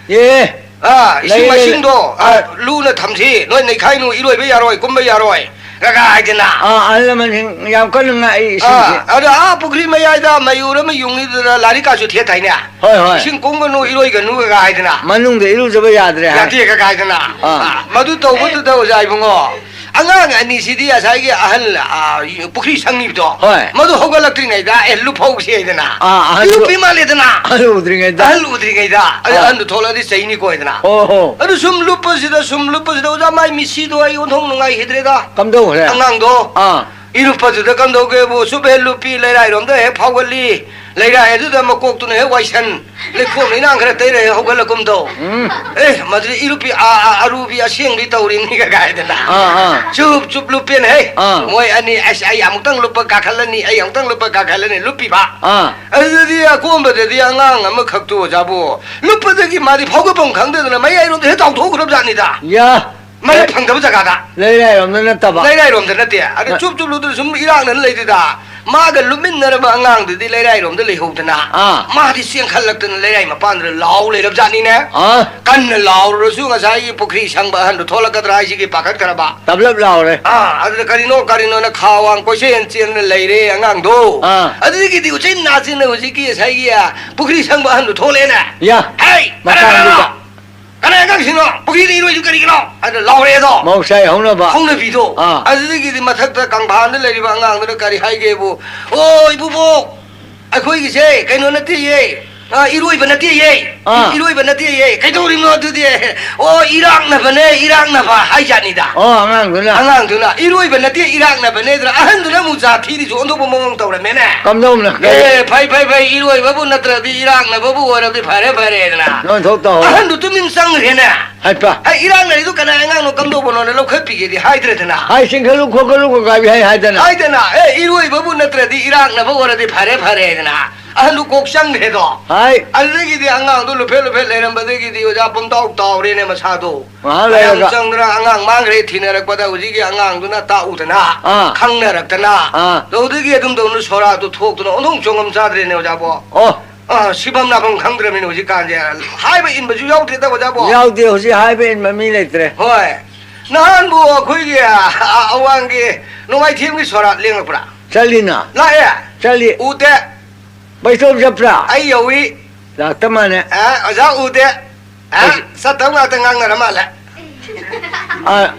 ꯑꯦ꯫ ꯑꯥ, ꯂꯩ, ꯏꯁꯤꯡ ꯂꯩ, ꯃꯥꯏꯁꯤꯡꯗꯣ, ꯑꯥ, ꯍꯣꯏ꯫ ꯂꯨꯅ ꯊꯝꯁꯤ, ꯅꯣꯏ ꯅꯩꯈꯥꯏꯅꯨ, ꯏꯔꯣꯏꯕ ꯌꯥꯔꯣꯏ, ꯀꯨꯝꯕ ꯌꯥꯔꯣꯏ, ꯒꯒꯥ ꯍꯥꯏꯗꯅ꯫ ꯑꯥ, ꯑꯍꯜ ꯂꯃꯟꯁꯤꯡ ꯌꯥꯝ ꯀꯟꯅ ꯉꯥꯛꯏ ꯏꯁꯤꯡꯁꯤ꯫ ꯑꯥ, ꯑꯗ ꯑꯥ ꯄꯨꯈ꯭ꯔꯤ ꯃꯌꯥꯏꯗ ꯃꯌꯨꯔ ꯑꯃ ꯌꯨꯡꯉꯤꯗꯨꯗ ꯂꯥꯏꯔꯤꯛ ꯀꯥꯁꯨ ꯊꯦꯠ ꯍꯥꯏꯅꯦ꯫ ꯍꯣꯏ ꯍꯣꯏ꯫ ꯏꯁꯤꯡ ꯀꯨꯝꯒꯅꯨ, ꯏꯔꯣꯏꯒꯅꯨ, ꯒꯒꯥ ꯍꯥꯏꯗꯅ꯫ ꯃꯅꯨꯡꯗ ꯏꯔꯨꯖꯕ ꯌꯥꯗ꯭ꯔꯦ ꯍꯥꯏ꯫ ꯌꯥꯗꯦ, ꯒꯒꯥ ꯍꯥꯏꯗꯅ꯫ ꯑꯥ꯫ ꯑꯥ, ꯃꯗꯨ ꯇꯧꯕꯗꯨꯗ ꯑꯣꯖꯥ ꯏꯕꯨꯡꯉꯣ, ꯑꯉꯥꯡ ꯑꯅꯤꯁꯤꯗꯤ ꯉꯁꯥꯏꯒꯤ ꯑꯍꯜ, ꯑꯥ, ꯄꯨꯈ꯭ꯔꯤ ꯁꯪꯉꯤꯕꯗꯣ, ꯍꯣꯏ꯫ ꯃꯗꯨ ꯍꯧꯒꯠꯂꯛꯇ꯭ꯔꯤꯉꯩꯗ, ꯑꯦ, ꯂꯨꯞꯍꯧꯁꯤ ꯍꯥꯏꯗꯅ꯫ ꯑꯥ, ꯑꯍꯜ ꯏꯔꯨꯞꯄꯤ ꯃꯥꯜꯂꯦꯗꯅ꯫ ꯑꯍꯜ ꯎꯗ꯭ꯔꯤꯉꯩꯗ꯫ ꯑꯍꯜ ꯎꯗ꯭ꯔꯤꯉꯩꯗ꯫ ꯑꯗ ꯑꯥ꯫ ꯑꯍꯜꯗꯨ ꯊꯣꯛꯂꯛꯑꯗꯤ ꯆꯩꯅꯤꯀꯣ ꯍꯥꯏꯗꯅ꯫ ꯑꯣ ꯍꯣ꯫ ꯑꯗꯨ ꯁꯨꯝ ꯂꯨꯞꯄꯁꯤꯗ, ꯁꯨꯝ ꯂꯨꯞꯄꯁꯤꯗ ꯑꯣꯖꯥ ꯃꯥꯏ ꯃꯤꯠꯁꯤꯗꯣ ꯑꯩ ꯑꯣꯟꯊꯣꯛ ꯅꯨꯡꯉꯥꯏꯈꯤꯗ꯭ꯔꯦꯗ꯫ ꯀꯝꯗꯧꯈ꯭ꯔꯦ? ꯑꯉꯥꯡꯗꯣ꯫ ꯑꯥ꯫ ꯏꯔꯨꯞꯄꯗꯨꯗ ꯀꯝꯗꯧꯒꯦꯕꯨ, ꯁꯨꯞ ꯍꯦꯛ ꯂꯨꯞꯄꯤ, ꯂꯩꯔꯥꯏꯔꯣꯝꯗ ꯍꯦꯛ ꯐꯥꯎꯒꯠꯂꯤ, ꯂꯩꯔꯥꯏ ꯑꯗꯨꯗ ꯃꯀꯣꯛꯇꯨꯅ ꯍꯦꯛ ꯋꯥꯏꯁꯟ, ꯂꯩꯈꯣꯝ ꯂꯩꯅꯥꯡ ꯈꯔ ꯇꯩꯔ ꯍꯦꯛ ꯍꯧꯒꯠꯂꯛꯀꯨꯝ ꯇꯧ꯫ ꯎꯝ꯫ ꯑꯦ, ꯃꯗꯨꯗꯤ ꯏꯔꯨꯞꯄꯤ, ꯑꯥ, ꯑꯥ, ꯑꯔꯨꯕꯤ ꯑꯁꯦꯡꯕꯤ ꯇꯧꯔꯤꯕꯅꯤꯒ ꯀꯥꯏꯗꯅ꯫ ꯑꯥ, ꯑꯥ꯫ ꯆꯨꯞ ꯆꯨꯞ ꯂꯨꯞꯄꯦꯅ ꯍꯦ꯫ ꯑꯥ꯫ ꯃꯣꯏ ꯑꯅꯤ, ꯑꯁ, ꯑꯩ ꯑꯃꯨꯛꯇꯪ ꯂꯨꯞꯄ ꯀꯥꯈꯠꯂꯅꯤ, ꯑꯩ ꯑꯃꯨꯛꯇꯪ ꯂꯨꯞꯄ ꯀꯥꯈꯠꯂꯅꯤ, ꯂꯨꯞꯄꯤꯕ꯫ ꯑꯥ꯫ ꯑꯗꯨꯗꯗꯤ ꯑꯀꯣꯝꯕꯗꯗꯤ ꯑꯉꯥꯡ ꯑꯃꯈꯛꯇꯣ ꯑꯣꯖꯥꯕꯨ ꯂꯨꯞꯄꯗꯒꯤ ꯃꯥꯗꯤ ꯐꯥꯎꯒꯠꯐꯝ ꯈꯪꯗꯗꯅ ꯃꯌꯥꯏꯔꯣꯝꯗ ꯍꯦꯛ ꯇꯥꯎꯊꯣꯛꯈ꯭ꯔꯕ ꯖꯥꯠꯅꯤꯗ꯫ ꯌꯥ꯫ ꯃꯔꯝ ꯐꯪꯗꯕ ꯖꯒꯥꯗ꯫ ꯂꯩꯔꯥꯏꯔꯣꯝꯗ ꯅꯠꯇꯕ꯫ ꯂꯩꯔꯥꯏꯔꯣꯝꯗ ꯅꯠꯇꯦ꯫ ꯑꯗ ꯑ- ꯆꯨꯞ ꯆꯨꯞ ꯂꯨꯞꯇꯅ ꯁꯨꯝ ꯏꯔꯥꯛꯅꯅ ꯂꯩꯗꯨꯗ ꯃꯥꯒ ꯂꯨꯝꯃꯤꯟꯅꯔꯕ ꯑꯉꯥꯡꯗꯨꯗꯤ ꯂꯩꯔꯥꯏꯔꯣꯝꯗ ꯂꯩꯍꯧꯗꯅ, ꯑꯥ꯫ ꯃꯥꯗꯤ ꯆꯦꯟꯈꯠꯂꯛꯇꯅ ꯂꯩꯔꯥꯏ ꯃꯄꯥꯟꯗꯨꯗ ꯂꯥꯎ ꯂꯩꯔꯕꯖꯥꯠꯅꯤꯅꯦ꯫ ꯑꯥ꯫ ꯀꯟꯅ ꯂꯥꯎꯔꯨꯔꯁꯨ ꯉꯁꯥꯏꯒꯤ ꯄꯨꯈ꯭ꯔꯤ ꯁꯪꯕ ꯑꯍꯟꯗꯨ ꯊꯣꯛꯂꯛꯀꯗ꯭ꯔꯥ ꯍꯥꯏꯁꯤꯒꯤ ꯄꯥꯈꯠꯈ꯭ꯔꯕ꯫ ꯇꯞꯂꯞ ꯂꯥꯎꯔꯦ꯫ ꯑꯥ, ꯑꯗꯨꯗ ꯀꯔꯤꯅꯣ ꯀꯔꯤꯅꯣꯅ ꯈꯥ ꯋꯥꯡ ꯀꯣꯏꯆꯦꯟ ꯆꯦꯟꯗꯅ ꯂꯩꯔꯦ ꯑꯉꯥꯡꯗꯣ꯫ ꯑꯥ꯫ ꯑꯗꯨꯗꯒꯤꯗꯤ ꯎꯆꯤꯟ ꯅꯥꯆꯤꯟꯅ ꯍꯧꯖꯤꯛꯀꯤ ꯉꯁꯥꯏꯒꯤ, ꯑ, ꯄꯨꯈ꯭ꯔꯤ ꯁꯪꯕ ꯑꯍꯟꯗꯨ ꯊꯣꯛꯂꯛꯑꯦꯅꯦ꯫ ꯌꯥ꯫ "ꯍꯩ, ꯃꯇꯥꯡꯗꯨꯗ꯫ ꯀꯅꯥ, ꯀꯅꯥ ꯑꯉꯥꯡꯁꯤꯡꯅꯣ? ꯄꯨꯈ꯭ꯔꯤꯗ ꯏꯔꯣꯏꯁꯨ ꯀꯔꯤꯒꯤꯅꯣ?" ꯑꯗ ꯂꯥꯎꯔꯛꯑꯦꯗꯣ꯫ ꯃꯍꯧꯁꯥꯒꯤ ꯍꯧꯅꯕ꯫ ꯍꯧꯅꯕꯤꯗꯣ꯫ ꯑꯥ꯫ ꯑꯗꯨꯗꯒꯤꯗꯤ ꯃꯊꯛꯇ ꯀꯪꯐꯥꯟꯗ ꯂꯩꯔꯤꯕ ꯑꯉꯥꯡꯗꯨꯅ ꯀꯔꯤ ꯍꯥꯏꯒꯦꯕꯨ, "ꯑꯣ, ꯏꯕꯨꯕꯣꯛ, ꯑꯩꯈꯣꯏꯒꯤꯁꯦ ꯀꯩꯅꯣ ꯅꯠꯇꯦꯌꯦ, ꯑ, ꯏꯔꯣꯏꯕ ꯅꯠꯇꯦꯌꯦ, ꯑꯥ꯫ ꯏꯔꯣꯏꯕ ꯅꯠꯇꯦꯌꯦ, ꯀꯩꯗꯧꯔꯤꯕꯅꯣ ꯑꯗꯨꯗꯤ? ꯑꯣ, ꯏꯔꯥꯛꯅꯕꯅꯦ, ꯏꯔꯥꯛꯅꯕ" ꯍꯥꯏꯖꯥꯠꯅꯤꯗ꯫ ꯑꯣ, ꯑꯉꯥꯡꯗꯨꯅ꯫ ꯑꯉꯥꯡꯗꯨꯅ, "ꯏꯔꯣꯏꯕ ꯅꯠꯇꯦ, ꯏꯔꯥꯛꯅꯕꯅꯦ" ꯑꯗꯨꯅ ꯑꯍꯟꯗꯨꯅ ꯑꯃꯨꯛ ꯖꯥ ꯊꯤꯔꯤꯁꯨ ꯑꯣꯟꯊꯣꯛꯄ ꯃꯑꯣꯡ ꯇꯧꯔꯝꯃꯦꯅꯦ꯫ ꯀꯝꯗꯧꯅ? ꯑꯦ, ꯐꯩ, ꯐꯩ, ꯐꯩ, ꯏꯔꯣꯏꯕꯕꯨ ꯅꯠꯇ꯭ꯔꯗꯤ ꯏꯔꯥꯛꯅꯕꯕꯨ ꯑꯣꯏꯔꯕꯗꯤ ꯐꯔꯦ, ꯐꯔꯦꯗꯅ꯫ ꯅꯣꯟꯊꯣꯛ ꯇꯧꯍꯧꯔꯦ꯫ ꯑꯍꯟꯗꯨ ꯇꯨꯃꯤꯟ ꯆꯪꯈ꯭ꯔꯦꯅꯦ꯫ ꯍꯥꯏꯄ꯫ ꯑꯦ, ꯏꯔꯥꯛꯅꯔꯤꯗꯨ ꯀꯅꯥ ꯑꯉꯥꯡꯅꯣ ꯀꯝꯗꯧꯕꯅꯣꯅ ꯂꯧꯈꯠꯄꯤꯒꯦꯗꯤ ꯍꯥꯏꯗ꯭ꯔꯦꯗꯅ꯫ ꯍꯥꯏ, ꯆꯤꯡꯈꯠꯂꯨ ꯈꯣꯠꯀꯠꯂꯨ ꯀꯀꯥꯏꯕꯤ ꯍꯥꯏ ꯍꯥꯏꯗꯅ꯫ ꯍꯥꯏꯗꯅ, "ꯑꯦ, ꯏꯔꯣꯏꯕꯕꯨ ꯅꯠꯇ꯭ꯔꯗꯤ ꯏꯔꯥꯛꯅꯕ ꯑꯣꯏꯔꯗꯤ ꯐꯔꯦ, ꯐꯔꯦꯗꯅ"꯫ ꯑꯍꯟꯗꯨ ꯀꯣꯛ ꯆꯪꯈ꯭ꯔꯦꯗꯣ꯫ ꯍꯥꯏ꯫ ꯑꯗꯨꯗꯒꯤꯗꯤ ꯑꯉꯥꯡꯗꯣ ꯂꯨꯐꯦꯠ ꯂꯨꯐꯦꯠ ꯂꯩꯔꯝꯕꯗꯒꯤꯗꯤ ꯑꯣꯖꯥ ꯄꯨꯝꯇꯥꯎ ꯇꯥꯎꯔꯦꯅꯦ ꯃꯁꯥꯗꯣ꯫ ꯉꯥꯏꯍꯥꯛ ꯃꯌꯥꯝ ꯂꯩꯔꯒ꯫ ꯆꯪꯗꯅ ꯑꯉꯥꯡ ꯃꯥꯡꯈ꯭ꯔꯦ ꯊꯤꯅꯔꯛꯄꯗ ꯍꯧꯖꯤꯛꯀꯤ ꯑꯉꯥꯡꯗꯨꯅ ꯇꯥꯛꯎꯗꯅ, ꯑꯥ꯫ ꯈꯪꯅꯔꯛꯇꯅ, ꯑꯥ꯫ ꯇꯧꯗꯒꯤ ꯑꯗꯨꯝ ꯇꯧꯅ ꯁꯣꯔꯥꯠꯇꯨ ꯊꯣꯛꯇꯨꯅ ꯑꯣꯟꯊꯣꯛ ꯆꯣꯡꯉꯝ ꯆꯥꯗ꯭ꯔꯦꯅꯦ ꯑꯣꯖꯥꯕꯣ꯫ ꯑꯣ꯫ ꯑꯥ, ꯁꯤꯐꯝ ꯅꯥꯐꯝ ꯈꯪꯗ꯭ꯔꯕꯅꯤꯅ ꯍꯧꯖꯤꯛꯀꯥꯟꯁꯦ꯫ ꯍꯥꯏꯕ ꯏꯟꯕꯁꯨ ꯌꯥꯎꯗ꯭ꯔꯦꯗ ꯑꯣꯖꯥꯕꯣ꯫ ꯌꯥꯎꯗꯦ, ꯍꯧꯖꯤꯛ ꯍꯥꯏꯕ ꯏꯟꯕ ꯃꯤ ꯂꯩꯇ꯭ꯔꯦ꯫ ꯍꯣꯏ꯫ ꯅꯍꯥꯟꯕꯨ ꯑꯩꯈꯣꯏꯒꯤ, ꯑ, ꯑꯋꯥꯡꯒꯤ ꯅꯣꯡꯃꯥꯏꯊꯦꯝꯒꯤ ꯁꯣꯔꯥꯠ ꯂꯦꯡꯉꯛꯄ꯭ꯔꯥ? ꯆꯠꯂꯤꯅ꯫ ꯂꯥꯛꯑꯦ? ꯆꯠꯂꯤ꯫ ꯎꯗꯦ꯫ ꯕꯩꯇꯣꯞ ꯆꯠꯄ꯭ꯔꯥ? ꯑꯩ ꯌꯧꯏ꯫ ꯂꯥꯛꯇ ꯃꯥꯅꯦ꯫ ꯑꯦ, ꯑꯣꯖꯥ ꯎꯗꯦ꯫ ꯑꯦ, ꯑꯩꯁ- ꯆꯠꯇꯕ ꯉꯥꯛꯇ ꯉꯥꯡꯅꯔ ꯃꯥꯜꯂꯦ꯫ ꯑ,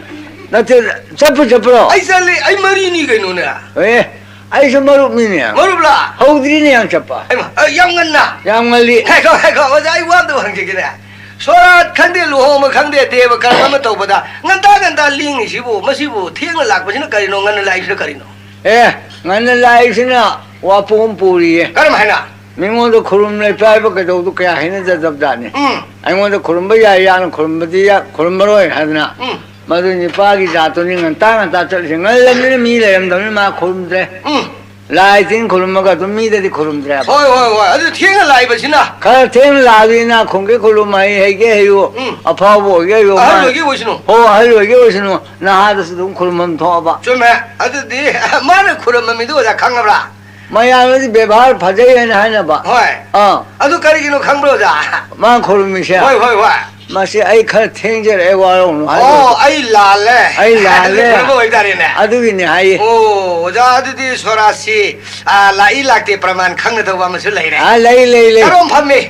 ꯅꯠꯇꯦ, ꯆꯠꯄꯨ ꯆꯠꯄ꯭ꯔꯣ? ꯑꯩ ꯆꯠꯂꯤ, ꯑꯩ ꯃꯔꯤꯅꯤ ꯀꯩꯅꯣꯅꯦ꯫ ꯑꯦ, ꯑꯩꯁꯨ ꯃꯔꯨꯞꯅꯤꯅꯦ꯫ ꯃꯔꯨꯞꯂꯥ? ꯍꯧꯗ꯭ꯔꯤꯅꯦ ꯌꯥꯝ ꯆꯠꯄ꯫ ꯍꯩꯃꯥ, ꯑ, ꯌꯥꯝ ꯉꯟꯅ? ꯌꯥꯝ ꯉꯜꯂꯤ꯫ ꯉꯥꯏꯈꯣ, ꯉꯥꯏꯈꯣ, ꯑꯣꯖꯥ, ꯑꯩ ꯋꯥ ꯑꯝꯇ ꯍꯪꯖꯒꯦꯅꯦ꯫ ꯁꯣꯔꯥꯠ ꯈꯪꯗꯦ, ꯂꯨꯍꯣꯡꯕ ꯈꯪꯗꯦ, ꯗꯦꯕ ꯀꯔꯝ ꯑꯃ ꯇꯧꯕꯗ ꯉꯟꯇꯥ ꯉꯟꯇꯥ ꯂꯦꯡꯉꯤꯁꯤꯕꯨ, ꯃꯁꯤꯕꯨ ꯊꯦꯡꯅ ꯂꯥꯛꯄꯁꯤꯅ ꯀꯔꯤꯅꯣ, ꯉꯟꯅ ꯂꯥꯛꯏꯁꯤꯅ ꯀꯔꯤꯅꯣ? ꯑꯦ, ꯉꯟꯅ ꯂꯥꯛꯏꯁꯤꯅ ꯋꯥꯄꯨ ꯑꯃ ꯄꯨꯔꯤꯌꯦ꯫ ꯀꯔꯝ ꯍꯥꯏꯅ? ꯃꯤꯉꯣꯟꯗ ꯈꯨꯔꯨꯝ ꯂꯩꯄꯥꯏꯕ ꯀꯩꯗꯧꯗꯨ ꯀꯌꯥ ꯍꯩꯅꯖꯗꯕꯖꯥꯠꯅꯤ꯫ ꯎꯝ꯫ ꯑꯩꯉꯣꯟꯗ ꯈꯨꯔꯨꯝꯕ ꯌꯥꯏ ꯌꯥꯅ ꯈꯨꯔꯨꯝꯕꯗꯤ ꯌꯥ-, ꯈꯨꯔꯨꯝꯃꯔꯣꯏ ꯍꯥꯏꯗꯅ꯫ ꯎꯝ꯫ ꯃꯗꯨ ꯅꯤꯄꯥꯒꯤ ꯖꯥꯠꯇꯨꯅꯤ ꯉꯟꯇꯥ ꯉꯟꯇꯥ ꯆꯠꯂꯤꯁꯦ꯫ ꯉꯜꯂꯕꯅꯤꯅ ꯃꯤ ꯂꯩꯔꯝꯗꯕꯅꯤꯅ ꯃꯥ ꯈꯨꯔꯨꯝꯗ꯭ꯔꯦ꯫ ꯎꯝ꯫ ꯂꯥꯏ ꯇꯤꯟ ꯈꯨꯔꯨꯝꯃꯒ ꯑꯗꯨꯝ ꯃꯤꯗꯗꯤ ꯈꯨꯔꯨꯝꯗ꯭ꯔꯦꯕ꯫ ꯍꯣꯏ, ꯍꯣꯏ, ꯍꯣꯏ꯫ ꯑꯗꯨ ꯊꯦꯡꯅ ꯂꯥꯛꯏꯕꯁꯤꯅ꯫ ꯈꯔ ꯊꯦꯡꯅ ꯂꯥꯛꯑꯕꯅꯤꯅ ꯈꯨꯡꯒꯪꯒꯤ ꯈꯨꯔꯨꯝ ꯍꯩ, ꯍꯩꯒꯦ ꯍꯩꯌꯨ, ꯎꯝ꯫ ꯑꯐꯥꯎꯕ ꯑꯣꯏꯒꯦ ꯑꯣꯏꯌꯨ, ꯑꯍꯜ ꯃꯥ-, ꯑꯣꯏꯒꯦ ꯑꯣꯏꯁꯅꯨ꯫ ꯍꯣ, ꯑꯍꯜ ꯑꯣꯏꯒꯦ ꯑꯣꯏꯁꯅꯨ, ꯅꯍꯥꯗꯁꯨ ꯑꯗꯨꯝ ꯈꯨꯔꯨꯝꯐꯝ ꯊꯣꯛꯑꯕ꯫ ꯆꯨꯝꯃꯦ꯫ ꯑꯗꯨꯗꯤ ꯃꯥꯅ ꯈꯨꯔꯨꯝꯕ ꯃꯤꯗꯨ ꯑꯣꯖꯥ ꯈꯪꯉꯕ꯭ꯔꯥ? ꯃꯌꯥꯝꯅꯗꯤ ꯕꯦꯕꯥꯔ ꯐꯖꯩ ꯍꯥꯏꯅ ꯍꯥꯏꯅꯕ꯫ ꯍꯣꯏ꯫ ꯑꯥ꯫ ꯑꯗꯨ ꯀꯔꯤꯒꯤꯅꯣ ꯈꯪꯕ꯭ꯔꯣ, ꯑꯣꯖꯥ? ꯃꯥ ꯈꯨꯔꯨꯝꯃꯤꯁꯦ꯫ ꯍꯣꯏ, ꯍꯣꯏ, ꯍꯣꯏ꯫ ꯃꯁꯤ ꯑꯩ ꯈꯔ ꯊꯦꯡꯖꯔꯛꯑꯦ, ꯋꯥꯔꯧꯅꯨ ꯍꯥꯏꯕ꯫ ꯑꯣ, ꯑꯩ ꯂꯥꯜꯂꯦ꯫ ꯑꯩ ꯂꯥꯜꯂꯦ꯫ ꯑꯗꯨꯒꯤ ꯈꯨꯔꯨꯝꯕ ꯑꯣꯏꯇꯥꯔꯦꯅꯦ꯫ ꯑꯗꯨꯒꯤꯅꯦ ꯍꯥꯏꯌꯦ꯫ ꯑꯣ, ꯑꯣꯖꯥ, ꯑꯗꯨꯗꯤ ꯁꯣꯔꯥꯠꯁꯤ, ꯑꯥ, ꯂꯥꯛꯏ ꯂꯥꯛꯇꯦ ꯄ꯭ꯔꯃꯥꯟ ꯈꯪꯅꯗꯧꯕ ꯑꯃꯁꯨ ꯂꯩꯔꯦ꯫ ꯑꯥ, ꯂꯩ, ꯂꯩ, ꯂꯩ꯫ ꯀꯔꯣꯝ ꯐꯝꯃꯤ?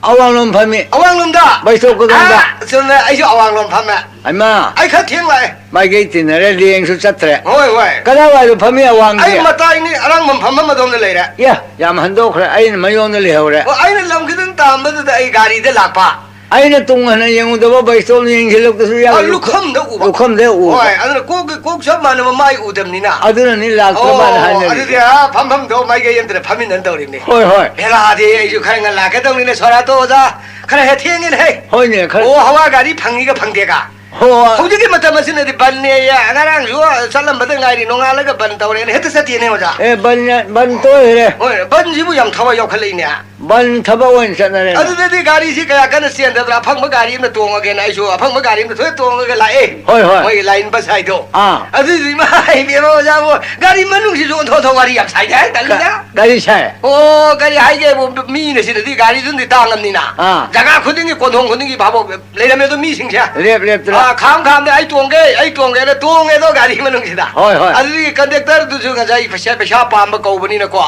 ꯑꯋꯥꯡꯂꯣꯝ ꯐꯝꯃꯤ꯫ ꯑꯋꯥꯡꯂꯣꯝꯗ? ꯕꯩꯁꯣꯛꯀꯗꯣꯝꯗ꯫ ꯑꯥ, ꯆꯨꯝꯃꯦ, ꯑꯩꯁꯨ ꯑꯋꯥꯡꯂꯣꯝ ꯐꯝꯃꯦ꯫ ꯍꯩꯃꯥ꯫ ꯑꯩ ꯈꯔ ꯊꯦꯡ ꯂꯥꯛꯑꯦ꯫ ꯃꯥꯏꯀꯩ ꯇꯤꯟꯅꯔꯦ, ꯂꯦꯡꯁꯨ ꯆꯠꯇ꯭ꯔꯦ꯫ ꯍꯣꯏ, ꯍꯣꯏ꯫ ꯀꯗꯥꯏꯋꯥꯏꯗ ꯐꯝꯃꯤ ꯑꯋꯥꯡꯗꯤ? ꯑꯩ ꯃꯇꯥꯏꯅꯤ, ꯑꯔꯥꯡꯕꯝ ꯐꯝꯐꯝ ꯑꯗꯣꯝꯗ ꯂꯩꯔꯦ꯫ ꯌꯥ, ꯌꯥꯝ ꯍꯟꯗꯣꯛꯈ꯭ꯔꯦ, ꯑꯩꯅ ꯃꯌꯣꯝꯗ ꯂꯩꯍꯧꯔꯦ꯫ ꯑꯣ, ꯑꯩꯅ ꯂꯝ ꯈꯤꯇꯪ ꯇꯥꯝꯕꯗꯨꯗ ꯑꯩ ꯒꯥꯔꯤꯗ ꯂꯥꯛꯄ꯫ ꯑꯩꯅ ꯇꯨꯡ ꯍꯟꯅ ꯌꯦꯡꯉꯨꯗꯕ ꯕꯩꯁꯇꯣꯞ ꯌꯦꯡꯁꯤꯜꯂꯛꯄꯁꯨ ꯌꯥꯎꯏ꯫ ꯑ, ꯂꯨꯈꯝꯗ ꯎꯕ꯫ ꯂꯨꯈꯝꯗ ꯎꯕ꯫ ꯍꯣꯏ, ꯑꯗꯨꯅ ꯀꯣꯛ, ꯀꯣꯛ ꯆꯞ ꯃꯥꯟꯅꯕ ꯃꯥꯏ ꯎꯗꯕꯅꯤꯅ꯫ ꯑꯗꯨꯅꯅꯤ ꯂꯥꯛꯇ꯭ꯔ ꯃꯥꯜꯂꯦ ꯑꯣ, ꯍꯥꯏꯅꯔꯤꯁꯦ꯫ ꯑꯗꯨꯗꯤ, ꯑꯥ, ꯐꯝꯐꯝꯗꯣ ꯃꯥꯏꯀꯩ ꯑꯝꯇꯗ ꯐꯝꯃꯤꯟꯅꯅ ꯇꯧꯔꯤꯕꯅꯤ꯫ ꯍꯣꯏ, ꯍꯣꯏ꯫ ꯍꯦꯔꯥꯗꯤ ꯑꯩꯁꯨ ꯈꯔ ꯉꯟ ꯂꯥꯛꯀꯗꯧꯅꯤꯅꯦ, ꯁꯣꯔꯥꯠꯇꯣ ꯑꯣꯖꯥ꯫ ꯈꯔ ꯍꯦꯛ ꯊꯦꯡꯉꯦꯅꯦ, ꯍꯦ꯫ ꯍꯣꯏꯅꯦ, ꯈꯔ꯫ ꯑꯣ, ꯍꯋꯥ ꯒꯥꯔꯤ ꯐꯪꯉꯤꯒ ꯐꯪꯗꯦꯒ꯫ ꯍꯣ꯫ ꯍꯧꯖꯤꯛꯀꯤ ꯃꯇꯝ ꯑꯁꯤꯅꯗꯤ ꯕꯟꯅꯦꯌꯦ꯫ ꯉꯔꯥꯡꯁꯨ ꯆꯠꯂꯝꯕꯗ ꯉꯥꯏꯔꯤ, ꯅꯣꯡꯉꯥꯜꯂꯒ ꯕꯟ ꯇꯧꯔꯦꯅ ꯍꯦꯛꯇ ꯆꯠꯇꯦꯅꯦ, ꯑꯣꯖꯥ꯫ ꯑꯦ, ꯕꯟ, ꯕꯟ ꯇꯣꯛꯈ꯭ꯔꯦ꯫ ꯍꯣꯏ, ꯕꯟꯁꯤꯕꯨ ꯌꯥꯝ ꯊꯋꯥꯏ ꯌꯥꯎꯈꯠꯂꯛꯏꯅꯦ꯫ ꯕꯟ ꯊꯕꯛ ꯑꯣꯏꯅ ꯆꯠꯅꯔꯦꯅꯦ꯫ ꯑꯗꯨꯗꯗꯤ ꯒꯥꯔꯤꯁꯤ ꯀꯌꯥ ꯀꯟꯅ ꯆꯦꯟꯗꯗ꯭ꯔꯥ? ꯑꯐꯪꯕ ꯒꯥꯔꯤ ꯑꯃ ꯇꯣꯡꯉꯒꯦꯅ ꯑꯩꯁꯨ ꯑꯐꯪꯕ ꯒꯥꯔꯤ ꯑꯃ ꯊꯣꯛꯑ ꯇꯣꯡꯉꯒ ꯂꯥꯛꯑꯦ꯫ ꯍꯣꯏ, ꯍꯣꯏ꯫ ꯃꯣꯏꯒꯤ ꯂꯥꯏꯟ ꯕꯁ ꯍꯥꯏꯗꯣ꯫ ꯑꯥ꯫ ꯑꯗꯨꯗꯤ ꯏꯃꯥ ꯏꯕꯦꯝꯃ ꯑꯣꯖꯥꯕꯨ ꯒꯥꯔꯤ ꯃꯅꯨꯡꯁꯤꯁꯨ ꯑꯣꯟꯊꯣꯛ ꯑꯣꯟꯊꯣꯛ ꯋꯥꯔꯤ ꯌꯥꯝ ꯁꯥꯏꯗ ꯍꯥꯏ ꯇꯜꯂꯤꯗ꯫ ꯒꯥꯔꯤ ꯁꯥꯏ꯫ ꯑꯣ, ꯒꯥꯔꯤ ꯍꯥꯏꯒꯦꯕꯨ ꯃꯤꯅ ꯁꯤꯗꯗꯤ ꯒꯥꯔꯤꯗꯨꯅꯗꯤ ꯇꯥꯡꯉꯝꯅꯤꯅ꯫ ꯑꯥ꯫ ꯖꯒꯥ ꯈꯨꯗꯤꯡꯒꯤ ꯀꯣꯟꯊꯣꯡ ꯈꯨꯗꯤꯡꯒꯤ ꯚꯥꯕꯣꯛ ꯂꯩꯔꯝꯃꯦ ꯑꯗꯣ ꯃꯤꯁꯤꯡꯁꯦ꯫ ꯂꯦꯞ ꯂꯦꯞꯇꯅ꯫ ꯑꯥ, ꯈꯥꯝ ꯈꯥꯝꯗ ꯑꯩ ꯇꯣꯡꯒꯦ, ꯑꯩ ꯇꯣꯡꯒꯦꯅ ꯇꯣꯡꯉꯦ ꯑꯗꯣ ꯒꯥꯔꯤ ꯃꯅꯨꯡꯁꯤꯗ꯫ ꯍꯣꯏ, ꯍꯣꯏ꯫ ꯑꯗꯨꯗꯒꯤ ꯀꯟꯗꯛꯇꯔꯗꯨꯁꯨ ꯉꯁꯥꯏ ꯄꯩꯁꯥ, ꯄꯩꯁꯥ ꯄꯥꯝꯕ ꯀꯧꯕꯅꯤꯅꯀꯣ꯫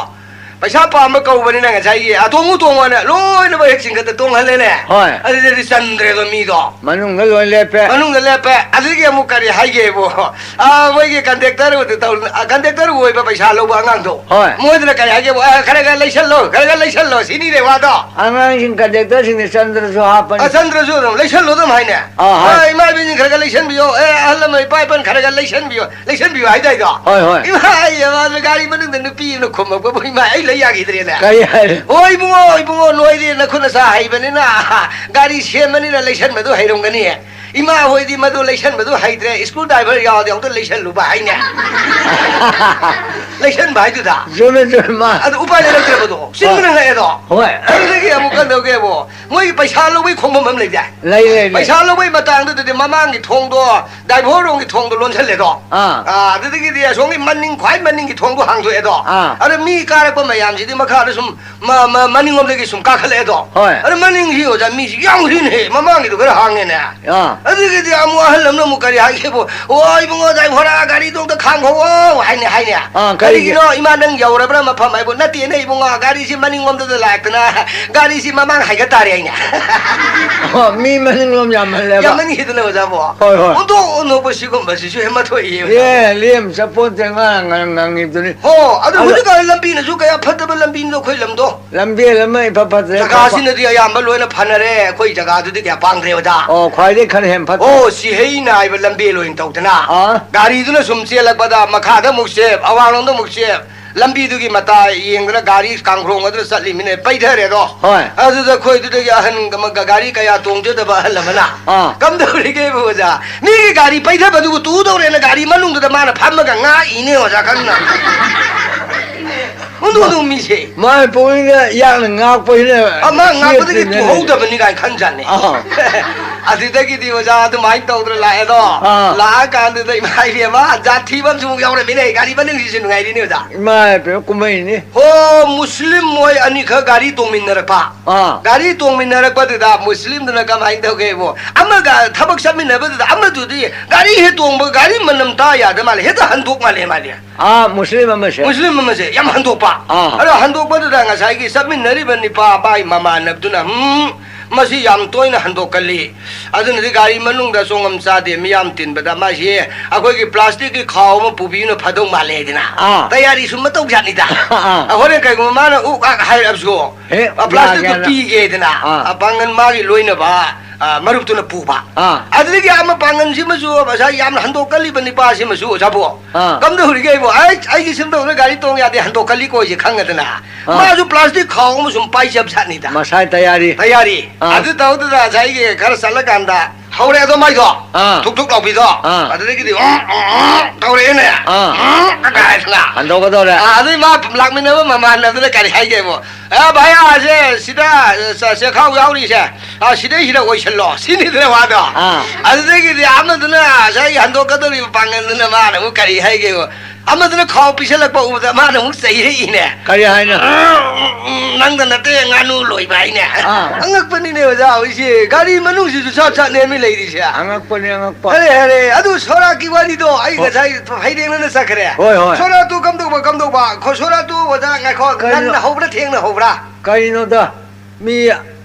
ꯄꯩꯁꯥ ꯄꯥꯝꯕ ꯀꯧꯕꯅꯤꯅ ꯉꯁꯥꯏꯒꯤ, "ꯑ, ꯇꯣꯡꯉꯨ, ꯇꯣꯡꯉꯨ" ꯍꯥꯏꯅ ꯂꯣꯏꯅꯃꯛ ꯍꯦꯛ ꯆꯤꯡꯈꯠꯇ ꯇꯣꯡꯍꯜꯂꯦꯅꯦ꯫ ꯍꯣꯏ꯫ ꯑꯗꯨꯗꯗꯤ ꯆꯟꯗ꯭ꯔꯦꯗꯣ ꯃꯤꯗꯣ꯫ ꯃꯅꯨꯡꯗ ꯂꯣꯏ ꯂꯦꯞꯄꯦ꯫ ꯃꯅꯨꯡꯗ ꯂꯦꯞꯄꯦ꯫ ꯑꯗꯨꯗꯒꯤ ꯑꯃꯨꯛ ꯀꯔꯤ ꯍꯥꯏꯒꯦꯕꯨ, ꯑ, ꯃꯣꯏꯒꯤ ꯀꯟꯗꯛꯇꯔ ꯇꯧ-, ꯑ, ꯀꯟꯗꯛꯇꯔ ꯑꯣꯏꯕ ꯄꯩꯁꯥ ꯂꯧꯕ ꯑꯉꯥꯡꯗꯣ꯫ ꯍꯣꯏ꯫ ꯃꯣꯏꯗꯨꯅ ꯀꯔꯤ ꯍꯥꯏꯒꯦꯕꯨ, "ꯑ, ꯈꯔ ꯈꯔ ꯂꯩꯁꯜꯂꯣ, ꯈꯔ ꯈꯔ ꯂꯩꯁꯜꯂꯣ", ꯁꯤꯅꯤꯅꯦ ꯋꯥꯗꯣ꯫ ꯑꯉꯥꯡꯁꯤꯡ ꯀꯟꯗꯛꯇꯔꯁꯤꯡꯗꯤ ꯆꯟꯗ꯭ꯔꯁꯨ ꯍꯥꯞꯄꯅꯤ꯫ ꯑ, ꯆꯟꯗ꯭ꯔꯁꯨ ꯑꯗꯨꯝ ꯂꯩꯁꯜꯂꯣ ꯑꯗꯨꯝ ꯍꯥꯏꯅꯦ꯫ ꯑꯥ, ꯍꯥꯏ꯫ "ꯑ, ꯏꯃꯥ ꯏꯕꯦꯟꯁꯤꯡ ꯈꯔ ꯈꯔ ꯂꯩꯁꯟꯕꯤꯌꯣ, ꯑꯦ, ꯑꯍꯜ ꯂꯃꯟ ꯏꯄꯥ ꯏꯄꯟ ꯈꯔ ꯈꯔ ꯂꯩꯁꯟꯕꯤꯌꯣ", ꯂꯩꯁꯟꯕꯤꯌꯨ ꯍꯥꯏꯗꯥꯏꯗꯣ? ꯍꯣꯏ, ꯍꯣꯏ꯫ ꯏꯃꯥ, ꯑꯩ ꯃꯥꯗꯣ ꯒꯥꯔꯤ ꯃꯅꯨꯡꯗ ꯅꯨꯄꯤ ꯑꯃꯅ ꯈꯨꯝꯃꯛꯄꯕꯨ, ꯏꯃꯥ, ꯑꯩ ꯂꯩ ꯌꯥꯈꯤꯗ꯭ꯔꯦꯅꯦ꯫ ꯀꯔꯤ ꯍꯥꯏ? "ꯍꯣꯏ ꯏꯕꯨꯡꯉꯣ, ꯏꯕꯨꯡꯉꯣ, ꯅꯣꯏꯗꯤ ꯅꯈꯨꯠ ꯅꯁꯥ ꯍꯩꯕꯅꯤꯅ, ꯒꯥꯔꯤ ꯁꯦꯝꯕꯅꯤꯅ ꯂꯩꯁꯟꯕꯗꯨ ꯍꯩꯔꯝꯒꯅꯤ꯫ ꯏꯃꯥ ꯍꯣꯏꯗꯤ ꯃꯗꯨ ꯂꯩꯁꯟꯕꯗꯨ ꯍꯩꯇ꯭ꯔꯦ, ꯁ꯭ꯀ꯭ꯔꯨ ꯗ꯭ꯔꯥꯏꯚꯔ ꯌꯥꯎꯔꯗꯤ ꯑꯃꯨꯛꯇ ꯂꯩꯁꯜꯂꯨꯕ ꯍꯥꯏꯅꯦ꯫ ꯂꯩꯁꯟꯕ ꯍꯥꯏꯗꯨꯗ꯫ ꯆꯨꯝꯃꯦ, ꯆꯨꯝꯃꯦ, ꯃꯥ꯫ ꯑꯗꯨ ꯎꯄꯥꯏ ꯂꯩꯔꯛꯇ꯭ꯔꯕꯗꯣ, ꯁꯤꯡꯕꯅ ꯉꯛꯑꯦꯗꯣ꯫ ꯍꯣꯏ꯫ ꯑꯗꯨꯗꯒꯤ ꯑꯃꯨꯛ ꯀꯝꯗꯧꯒꯦꯕꯨ, ꯃꯣꯏꯒꯤ ꯄꯩꯁꯥ ꯂꯧꯕꯩ ꯈꯣꯡꯐꯝ ꯑꯃ ꯂꯩꯗꯥꯏ? ꯂꯩ, ꯂꯩ, ꯂꯩ꯫ ꯄꯩꯁꯥ ꯂꯧꯕꯩ ꯃꯇꯥꯡꯗꯨꯗꯗꯤ ꯃꯃꯥꯡꯒꯤ ꯊꯣꯡꯗꯣ, ꯗ꯭ꯔꯥꯏꯚꯔ ꯔꯣꯝꯒꯤ ꯊꯣꯡꯗꯣ ꯂꯣꯟꯁꯜꯂꯦꯗꯣ꯫ ꯑꯥ꯫ ꯑꯥ, ꯑꯗꯨꯗꯒꯤꯗꯤ ꯑꯁꯣꯝꯒꯤ ꯃꯅꯤꯡ, ꯈ꯭ꯋꯥꯏ ꯃꯅꯤꯡꯒꯤ ꯊꯣꯡꯗꯣ ꯍꯥꯡꯗꯣꯛꯑꯦꯗꯣ꯫ ꯑꯥ꯫ ꯑꯗ ꯃꯤ ꯀꯥꯔꯛꯄ ꯃꯌꯥꯝꯁꯤꯗꯤ ꯃꯈꯥꯗ ꯁꯨꯝ ꯃ-, ꯃ-, ꯃꯅꯤꯡꯂꯣꯝꯗꯒꯤ ꯁꯨꯝ ꯀꯥꯈꯠꯂꯛꯑꯦꯗꯣ꯫ ꯍꯣꯏ꯫ ꯑꯗ ꯃꯅꯤꯡꯁꯤ ꯑꯣꯖꯥ ꯃꯤꯁꯤ ꯌꯥꯝꯈ꯭ꯔꯤꯅꯦꯍꯦ, ꯃꯃꯥꯡꯒꯤꯗꯣ ꯈꯔ ꯍꯥꯡꯉꯦꯅꯦ꯫ ꯑꯥ꯫ ꯑꯗꯨꯒꯤꯗꯤ ꯑꯃꯨꯛ ꯑꯍꯜ ꯑꯃꯅ ꯑꯃꯨꯛ ꯀꯔꯤ ꯍꯥꯏꯒꯦꯕꯨ, "ꯑꯣ ꯏꯕꯨꯡꯉꯣ, ꯗ꯭ꯔꯥꯏꯚꯔ, ꯒꯥꯔꯤꯗꯣ ꯑꯝꯇ ꯈꯥꯡꯈꯣꯛꯑꯣ" ꯍꯥꯏꯅꯦ, ꯍꯥꯏꯅꯦ꯫ ꯑꯥ, ꯀꯔꯤꯒꯤ? "ꯀꯔꯤꯒꯤꯅꯣ ꯏꯃꯥ, ꯅꯪ ꯌꯧꯔꯕ꯭ꯔꯥ ꯃꯐꯝ?" ꯍꯥꯏꯕꯨ, "ꯅꯠꯇꯦꯅꯦ ꯏꯕꯨꯡꯉꯣ, ꯒꯥꯔꯤꯁꯤ ꯃꯅꯤꯡꯂꯣꯝꯗꯗ ꯂꯥꯛꯇꯅ ꯒꯥꯔꯤꯁꯤ ꯃꯃꯥꯡ ꯍꯥꯏꯒꯠ ꯇꯥꯔꯦ" ꯍꯥꯏꯅꯦ꯫ ꯑꯣ, ꯃꯤ ꯃꯅꯤꯡꯂꯣꯝ ꯌꯥꯝꯃꯜꯂꯦꯕ꯫ ꯌꯥꯝꯃꯟꯈꯤꯗꯅ ꯑꯣꯖꯥꯕꯣ꯫ ꯍꯣꯏ, ꯍꯣꯏ꯫ ꯑꯣꯟꯊꯣꯛ ꯑꯣꯟꯊꯣꯛꯄ ꯁꯤꯒꯨꯝꯕꯁꯤꯁꯨ ꯍꯦꯛ ꯃꯊꯣꯛꯏ ꯑꯣꯖꯥ꯫ ꯑꯦ, ꯂꯦꯝ ꯆꯠꯄꯣꯠꯇꯦ, ꯉꯔꯥꯡ ꯉꯔꯥꯡ ꯉꯥꯡꯉꯤꯕꯗꯨꯅꯤ꯫ ꯍꯣ, ꯑꯗꯨ ꯑꯗꯣ ꯍꯧꯖꯤꯛꯀꯥꯟ ꯂꯝꯕꯤꯅꯁꯨ ꯀꯌꯥ ꯐꯠꯇꯕ ꯂꯝꯕꯤꯅꯣ ꯑꯩꯈꯣꯏ ꯂꯝꯗꯣ꯫ ꯂꯝꯕꯦꯜ ꯑꯃ ꯏꯐ ꯐꯠꯇ꯭ꯔꯦ꯫ ꯖꯒꯥꯁꯤꯅꯗꯤ ꯑꯌꯥꯝꯕ ꯂꯣꯏꯅ ꯐꯅꯔꯦ, ꯑꯩꯈꯣꯏ ꯖꯒꯥꯗꯨꯗꯤ ꯀꯌꯥ ꯄꯥꯡꯗ꯭ꯔꯦ ꯑꯣꯖꯥ꯫ ꯑꯣ, ꯈ꯭ꯋꯥꯏꯗꯩ ꯈꯔ ꯍꯦꯟ ꯐꯠꯇ꯭ꯔꯦ꯫ ꯑꯣ, ꯁꯤꯍꯩ ꯅꯥꯏꯕ ꯂꯝꯕꯤ ꯑꯣꯏꯅ ꯇꯧꯗꯅ꯫ ꯑꯥ꯫ ꯒꯥꯔꯤꯗꯨꯅ ꯁꯨꯝ ꯆꯦꯜꯂꯛꯄꯗ ꯃꯈꯥꯗ ꯑꯃꯨꯛ ꯆꯦꯞ, ꯑꯋꯥꯡꯂꯣꯝꯗ ꯑꯃꯨꯛ ꯆꯦꯞ, ꯂꯝꯕꯤꯗꯨꯒꯤ ꯃꯇꯥꯏ ꯌꯦꯡꯗꯅ ꯒꯥꯔꯤ ꯀꯥꯡꯈ꯭ꯔꯣꯡ ꯑꯗꯨꯗ ꯆꯠꯂꯤꯃꯤꯅꯦ, ꯄꯩꯊꯔꯦꯗꯣ꯫ ꯍꯣꯏ꯫ ꯑꯗꯨꯗ ꯑꯩꯈꯣꯏꯗꯨꯗꯒꯤ ꯑꯍꯟ ꯑꯃꯒ, ꯒꯥꯔꯤ ꯀꯌꯥ ꯇꯣꯡꯖꯗꯕ ꯑꯍꯜ ꯑꯃꯅ, ꯑꯥ꯫ "ꯀꯝꯗꯧꯔꯤꯒꯦꯕꯨ ꯑꯣꯖꯥ? ꯃꯤꯒꯤ ꯒꯥꯔꯤ ꯄꯩꯊꯕꯗꯨꯕꯨ ꯇꯨꯗꯧꯔꯦꯅ ꯒꯥꯔꯤ ꯃꯅꯨꯡꯗꯨꯗ ꯃꯥꯅ ꯐꯝꯃꯒ ꯉꯥꯛꯏꯅꯦ ꯑꯣꯖꯥ ꯈꯪꯅ"꯫ ꯎꯟꯗꯨ ꯎꯟꯗꯨ ꯃꯤꯁꯦ꯫ ꯃꯥꯏ ꯄꯨꯛꯅꯤꯡꯗ ꯌꯥꯡꯅ ꯉꯥꯛꯄꯁꯤꯅ ꯑꯃ ꯉꯥꯛꯄꯗꯒꯤ ꯆꯦꯠꯇ꯭ꯔꯤꯅꯦ꯫ ꯇꯨꯍꯧꯗꯕꯅꯤ ꯀꯥꯏꯅ ꯈꯟꯖꯥꯠꯅꯤ꯫ ꯑꯥ꯫ ꯑꯗꯨꯗꯒꯤꯗꯤ ꯑꯣꯖꯥ ꯑꯗꯨꯃꯥꯏꯅ ꯇꯧꯗꯅ ꯂꯥꯛꯑꯦꯗꯣ꯫ ꯑꯥ꯫ ꯂꯥꯛꯑꯀꯥꯟꯗꯨꯗ ꯏꯃꯥ ꯏꯕꯦꯝꯃ, ꯖꯥꯠ ꯊꯤꯕ ꯑꯃꯁꯨ ꯑꯃꯨꯛ ꯌꯥꯎꯔꯝꯃꯤꯅꯦ꯫ ꯒꯥꯔꯤ ꯃꯅꯨꯡꯁꯤꯁꯨ ꯅꯨꯡꯉꯥꯏꯔꯤꯅꯦ ꯑꯣꯖꯥ꯫ ꯏꯃꯥ ꯏꯕꯦꯝꯃ, ꯀꯨꯝꯍꯩꯅꯤ꯫ ꯍꯣ, ꯃꯨꯁꯂꯤꯝ ꯃꯣꯏ ꯑꯅꯤꯈꯛ ꯒꯥꯔꯤ ꯇꯣꯡꯃꯤꯟꯅꯔꯛꯄ꯫ ꯑꯥ꯫ ꯒꯥꯔꯤ ꯇꯣꯡꯃꯤꯟꯅꯔꯛꯄꯗꯨꯗ ꯃꯨꯁꯂꯤꯝꯗꯨꯅ ꯀꯃꯥꯏꯅ ꯇꯧꯒꯦꯕꯨ, ꯑꯃꯒ ꯊꯕꯛ ꯆꯠꯃꯤꯟꯅꯕꯗꯨꯗ ꯑꯃꯗꯨꯗꯤ ꯒꯥꯔꯤ ꯍꯦꯛ ꯇꯣꯡꯕ, ꯒꯥꯔꯤ ꯃꯅꯝ ꯇꯥ ꯌꯥꯗ ꯃꯥꯜꯂꯦ, ꯍꯦꯛꯇ ꯍꯟꯗꯣꯛ ꯃꯥꯜꯂꯦ ꯃꯥꯗꯤ꯫ ꯑꯥ, ꯃꯨꯁꯂꯤꯝ ꯑꯃꯁꯦ꯫ ꯃꯨꯁꯂꯤꯝ ꯑꯃꯁꯦ ꯌꯥꯝ ꯍꯟꯗꯣꯛꯄ꯫ ꯑꯥ꯫ ꯑꯗꯣ ꯍꯟꯗꯣꯛꯄꯗꯨꯗ ꯉꯁꯥꯏꯒꯤ ꯆꯠꯃꯤꯟꯅꯔꯤꯕ ꯅꯤꯄꯥ ꯃꯥꯒꯤ ꯃꯃꯥꯟꯅꯕꯗꯨꯅ, "ꯎꯝ, ꯃꯁꯤ ꯌꯥꯝ ꯇꯣꯏꯅ ꯍꯟꯗꯣꯛꯀꯜꯂꯤ꯫ ꯑꯗꯨꯅꯗꯤ ꯒꯥꯔꯤ ꯃꯅꯨꯡꯗ ꯆꯣꯡꯉꯝ ꯆꯥꯗꯦ, ꯃꯤꯌꯥꯝ ꯇꯤꯟꯕꯗ ꯃꯥꯁꯤ ꯑꯩꯈꯣꯏꯒꯤ ꯄ꯭ꯂꯥꯁꯇꯤꯛꯀꯤ ꯈꯥꯎ ꯑꯃ ꯄꯨꯕꯤꯕꯅ ꯐꯗꯧ ꯃꯥꯜꯂꯦ" ꯍꯥꯏꯗꯅ꯫ ꯑꯥ꯫ ꯇꯌꯥꯔꯤ ꯁꯨꯝ ꯃꯇꯧ ꯖꯥꯠꯅꯤꯗ꯫ ꯑꯥ꯫ ꯍꯣꯔꯦꯟ ꯀꯩꯒꯨꯝꯕ ꯃꯥꯅ ꯎꯛ ꯑꯛ ꯍꯥꯏꯔꯛꯑꯕꯁꯨ, ꯍꯦ, ꯑ, ꯄ꯭ꯂꯥꯁꯇꯤꯛꯇꯣ ꯌꯥꯒꯦꯅ꯫ ꯄꯤꯒꯦꯗꯅ, ꯑꯥ꯫ ꯑ, ꯄꯥꯡꯒꯟ ꯃꯥꯒꯤ ꯂꯣꯏꯅꯕ, ꯑ, ꯃꯔꯨꯞꯇꯨꯅ ꯄꯨꯕ꯫ ꯑꯥ꯫ ꯑꯗꯨꯗꯒꯤ ꯑꯃ ꯄꯥꯡꯒꯟꯁꯤꯃꯁꯨ ꯉꯁꯥꯏ ꯌꯥꯝꯅ ꯍꯟꯗꯣꯛꯀꯜꯂꯤꯕ ꯅꯤꯄꯥꯁꯤꯃꯁꯨ, "ꯑꯣꯖꯥꯕꯣ, ꯑꯥ꯫ ꯀꯝꯗꯧꯔꯤꯒꯦ ꯑꯩꯕꯣ? ꯑꯩ, ꯑꯩꯒꯤ ꯁꯤꯝ ꯇꯧꯗꯅ ꯒꯥꯔꯤ ꯇꯣꯡ ꯌꯥꯗꯦ, ꯍꯟꯗꯣꯛꯀꯜꯂꯤꯀꯣ" ꯍꯥꯏꯁꯦ ꯈꯪꯉꯗꯅ꯫ ꯑꯥ꯫ ꯃꯥꯁꯨ ꯄ꯭ꯂꯥꯁꯇꯤꯛ ꯈꯥꯎ ꯑꯃ ꯁꯨꯝ ꯄꯥꯏꯖꯕ ꯖꯥꯠꯅꯤꯗ꯫ ꯃꯁꯥꯏ ꯇꯌꯥꯔꯤ꯫ ꯇꯌꯥꯔꯤ꯫ ꯑꯥ꯫ ꯑꯗꯨ ꯇꯧꯗꯨꯅ ꯉꯁꯥꯏꯒꯤ ꯈꯔ ꯆꯠꯂꯀꯥꯟꯗ ꯍꯧꯔꯦ ꯑꯗꯣ ꯃꯥꯏꯗꯣ꯫ ꯑꯥ꯫ ꯊꯨꯛ ꯊꯨꯛ ꯂꯥꯎꯕꯤꯗꯣ꯫ ꯑꯥ꯫ ꯑꯗꯨꯗꯒꯤꯗꯤ ꯎꯝ, ꯎꯝ, ꯎꯝ ꯇꯧꯔꯛꯑꯦꯅꯦ꯫ ꯑꯥ꯫ ꯎꯝ ꯀꯥꯏꯗꯅ꯫ ꯍꯟꯗꯣꯛꯀꯗꯧꯔꯦ꯫ ꯑꯥ, ꯑꯗꯨꯏ ꯃꯥ ꯂꯥꯛꯃꯤꯟꯅꯕ ꯃꯃꯥꯟꯅꯕꯗꯨꯅ ꯀꯔꯤ ꯍꯥꯏꯒꯦꯕꯨ? "ꯑꯦ ꯚꯥꯏꯌꯥꯁꯦ ꯁꯤꯗ ꯆ-, ꯆꯦꯈꯥꯎ ꯌꯥꯎꯔꯤꯁꯦ, ꯑꯥ, ꯁꯤꯗꯩꯁꯤꯗ ꯑꯣꯏꯁꯜꯂꯣ", ꯁꯤꯅꯤꯗꯅ ꯋꯥꯗꯣ꯫ ꯑꯥ꯫ ꯑꯗꯨꯗꯒꯤꯗꯤ ꯑꯃꯗꯨꯅ ꯉꯁꯥꯏꯒꯤ ꯍꯟꯗꯣꯛꯀꯗꯧꯔꯤꯕ ꯄꯥꯡꯒꯜꯗꯨꯅ ꯃꯥꯅ ꯑꯃꯨꯛ ꯀꯔꯤ ꯍꯥꯏꯒꯦꯕꯨ? ꯑꯃꯗꯨꯅ ꯈꯥꯎ ꯄꯤꯁꯜꯂꯛꯄ ꯎꯕꯗ ꯃꯥꯅ ꯑꯃꯨꯛ ꯆꯩꯔꯛꯏꯅꯦ꯫ ꯀꯔꯤ ꯍꯥꯏꯅꯣ? "ꯎꯝ, ꯎꯝ, ꯅꯪꯗ ꯅꯠꯇꯦ, ꯉꯥꯅꯨ ꯂꯣꯏꯕ ꯍꯥꯏꯅꯦ"꯫ ꯑꯥ꯫ ꯑꯉꯛꯄꯅꯤꯅꯦ ꯑꯣꯖꯥ ꯍꯧꯖꯤꯛꯁꯦ꯫ ꯒꯥꯔꯤ ꯃꯅꯨꯡꯁꯤꯁꯨ ꯁꯠ ꯁꯠ ꯅꯦꯝꯃꯤ ꯂꯩꯔꯤꯁꯦ꯫ ꯑꯉꯛꯄꯅꯤ, ꯑꯉꯛꯄ꯫ ꯑꯔꯦ, ꯑꯔꯦ, ꯑꯗꯨ ꯁꯣꯔꯥꯠꯀꯤ ꯋꯥꯔꯤꯗꯣ ꯑꯩ ꯍꯣꯏ꯫ ꯉꯁꯥꯏ ꯐꯩꯔꯦꯡꯅꯅ ꯆꯠꯈ꯭ꯔꯦ꯫ ꯍꯣꯏ, ꯍꯣꯏ꯫ ꯁꯣꯔꯥꯠꯇꯨ ꯀꯝꯗꯧꯕ, ꯀꯝꯗꯧꯕ? ꯈꯣ-, ꯁꯣꯔꯥꯠꯇꯨ ꯑꯣꯖꯥ ꯉꯥꯏꯈꯣ, ꯀꯩꯅꯣ? ꯉꯟꯅ ꯍꯧꯕ꯭ꯔꯥ ꯊꯦꯡꯅ ꯍꯧꯕ꯭ꯔꯥ? ꯀꯩꯅꯣꯗ, ꯃꯤ,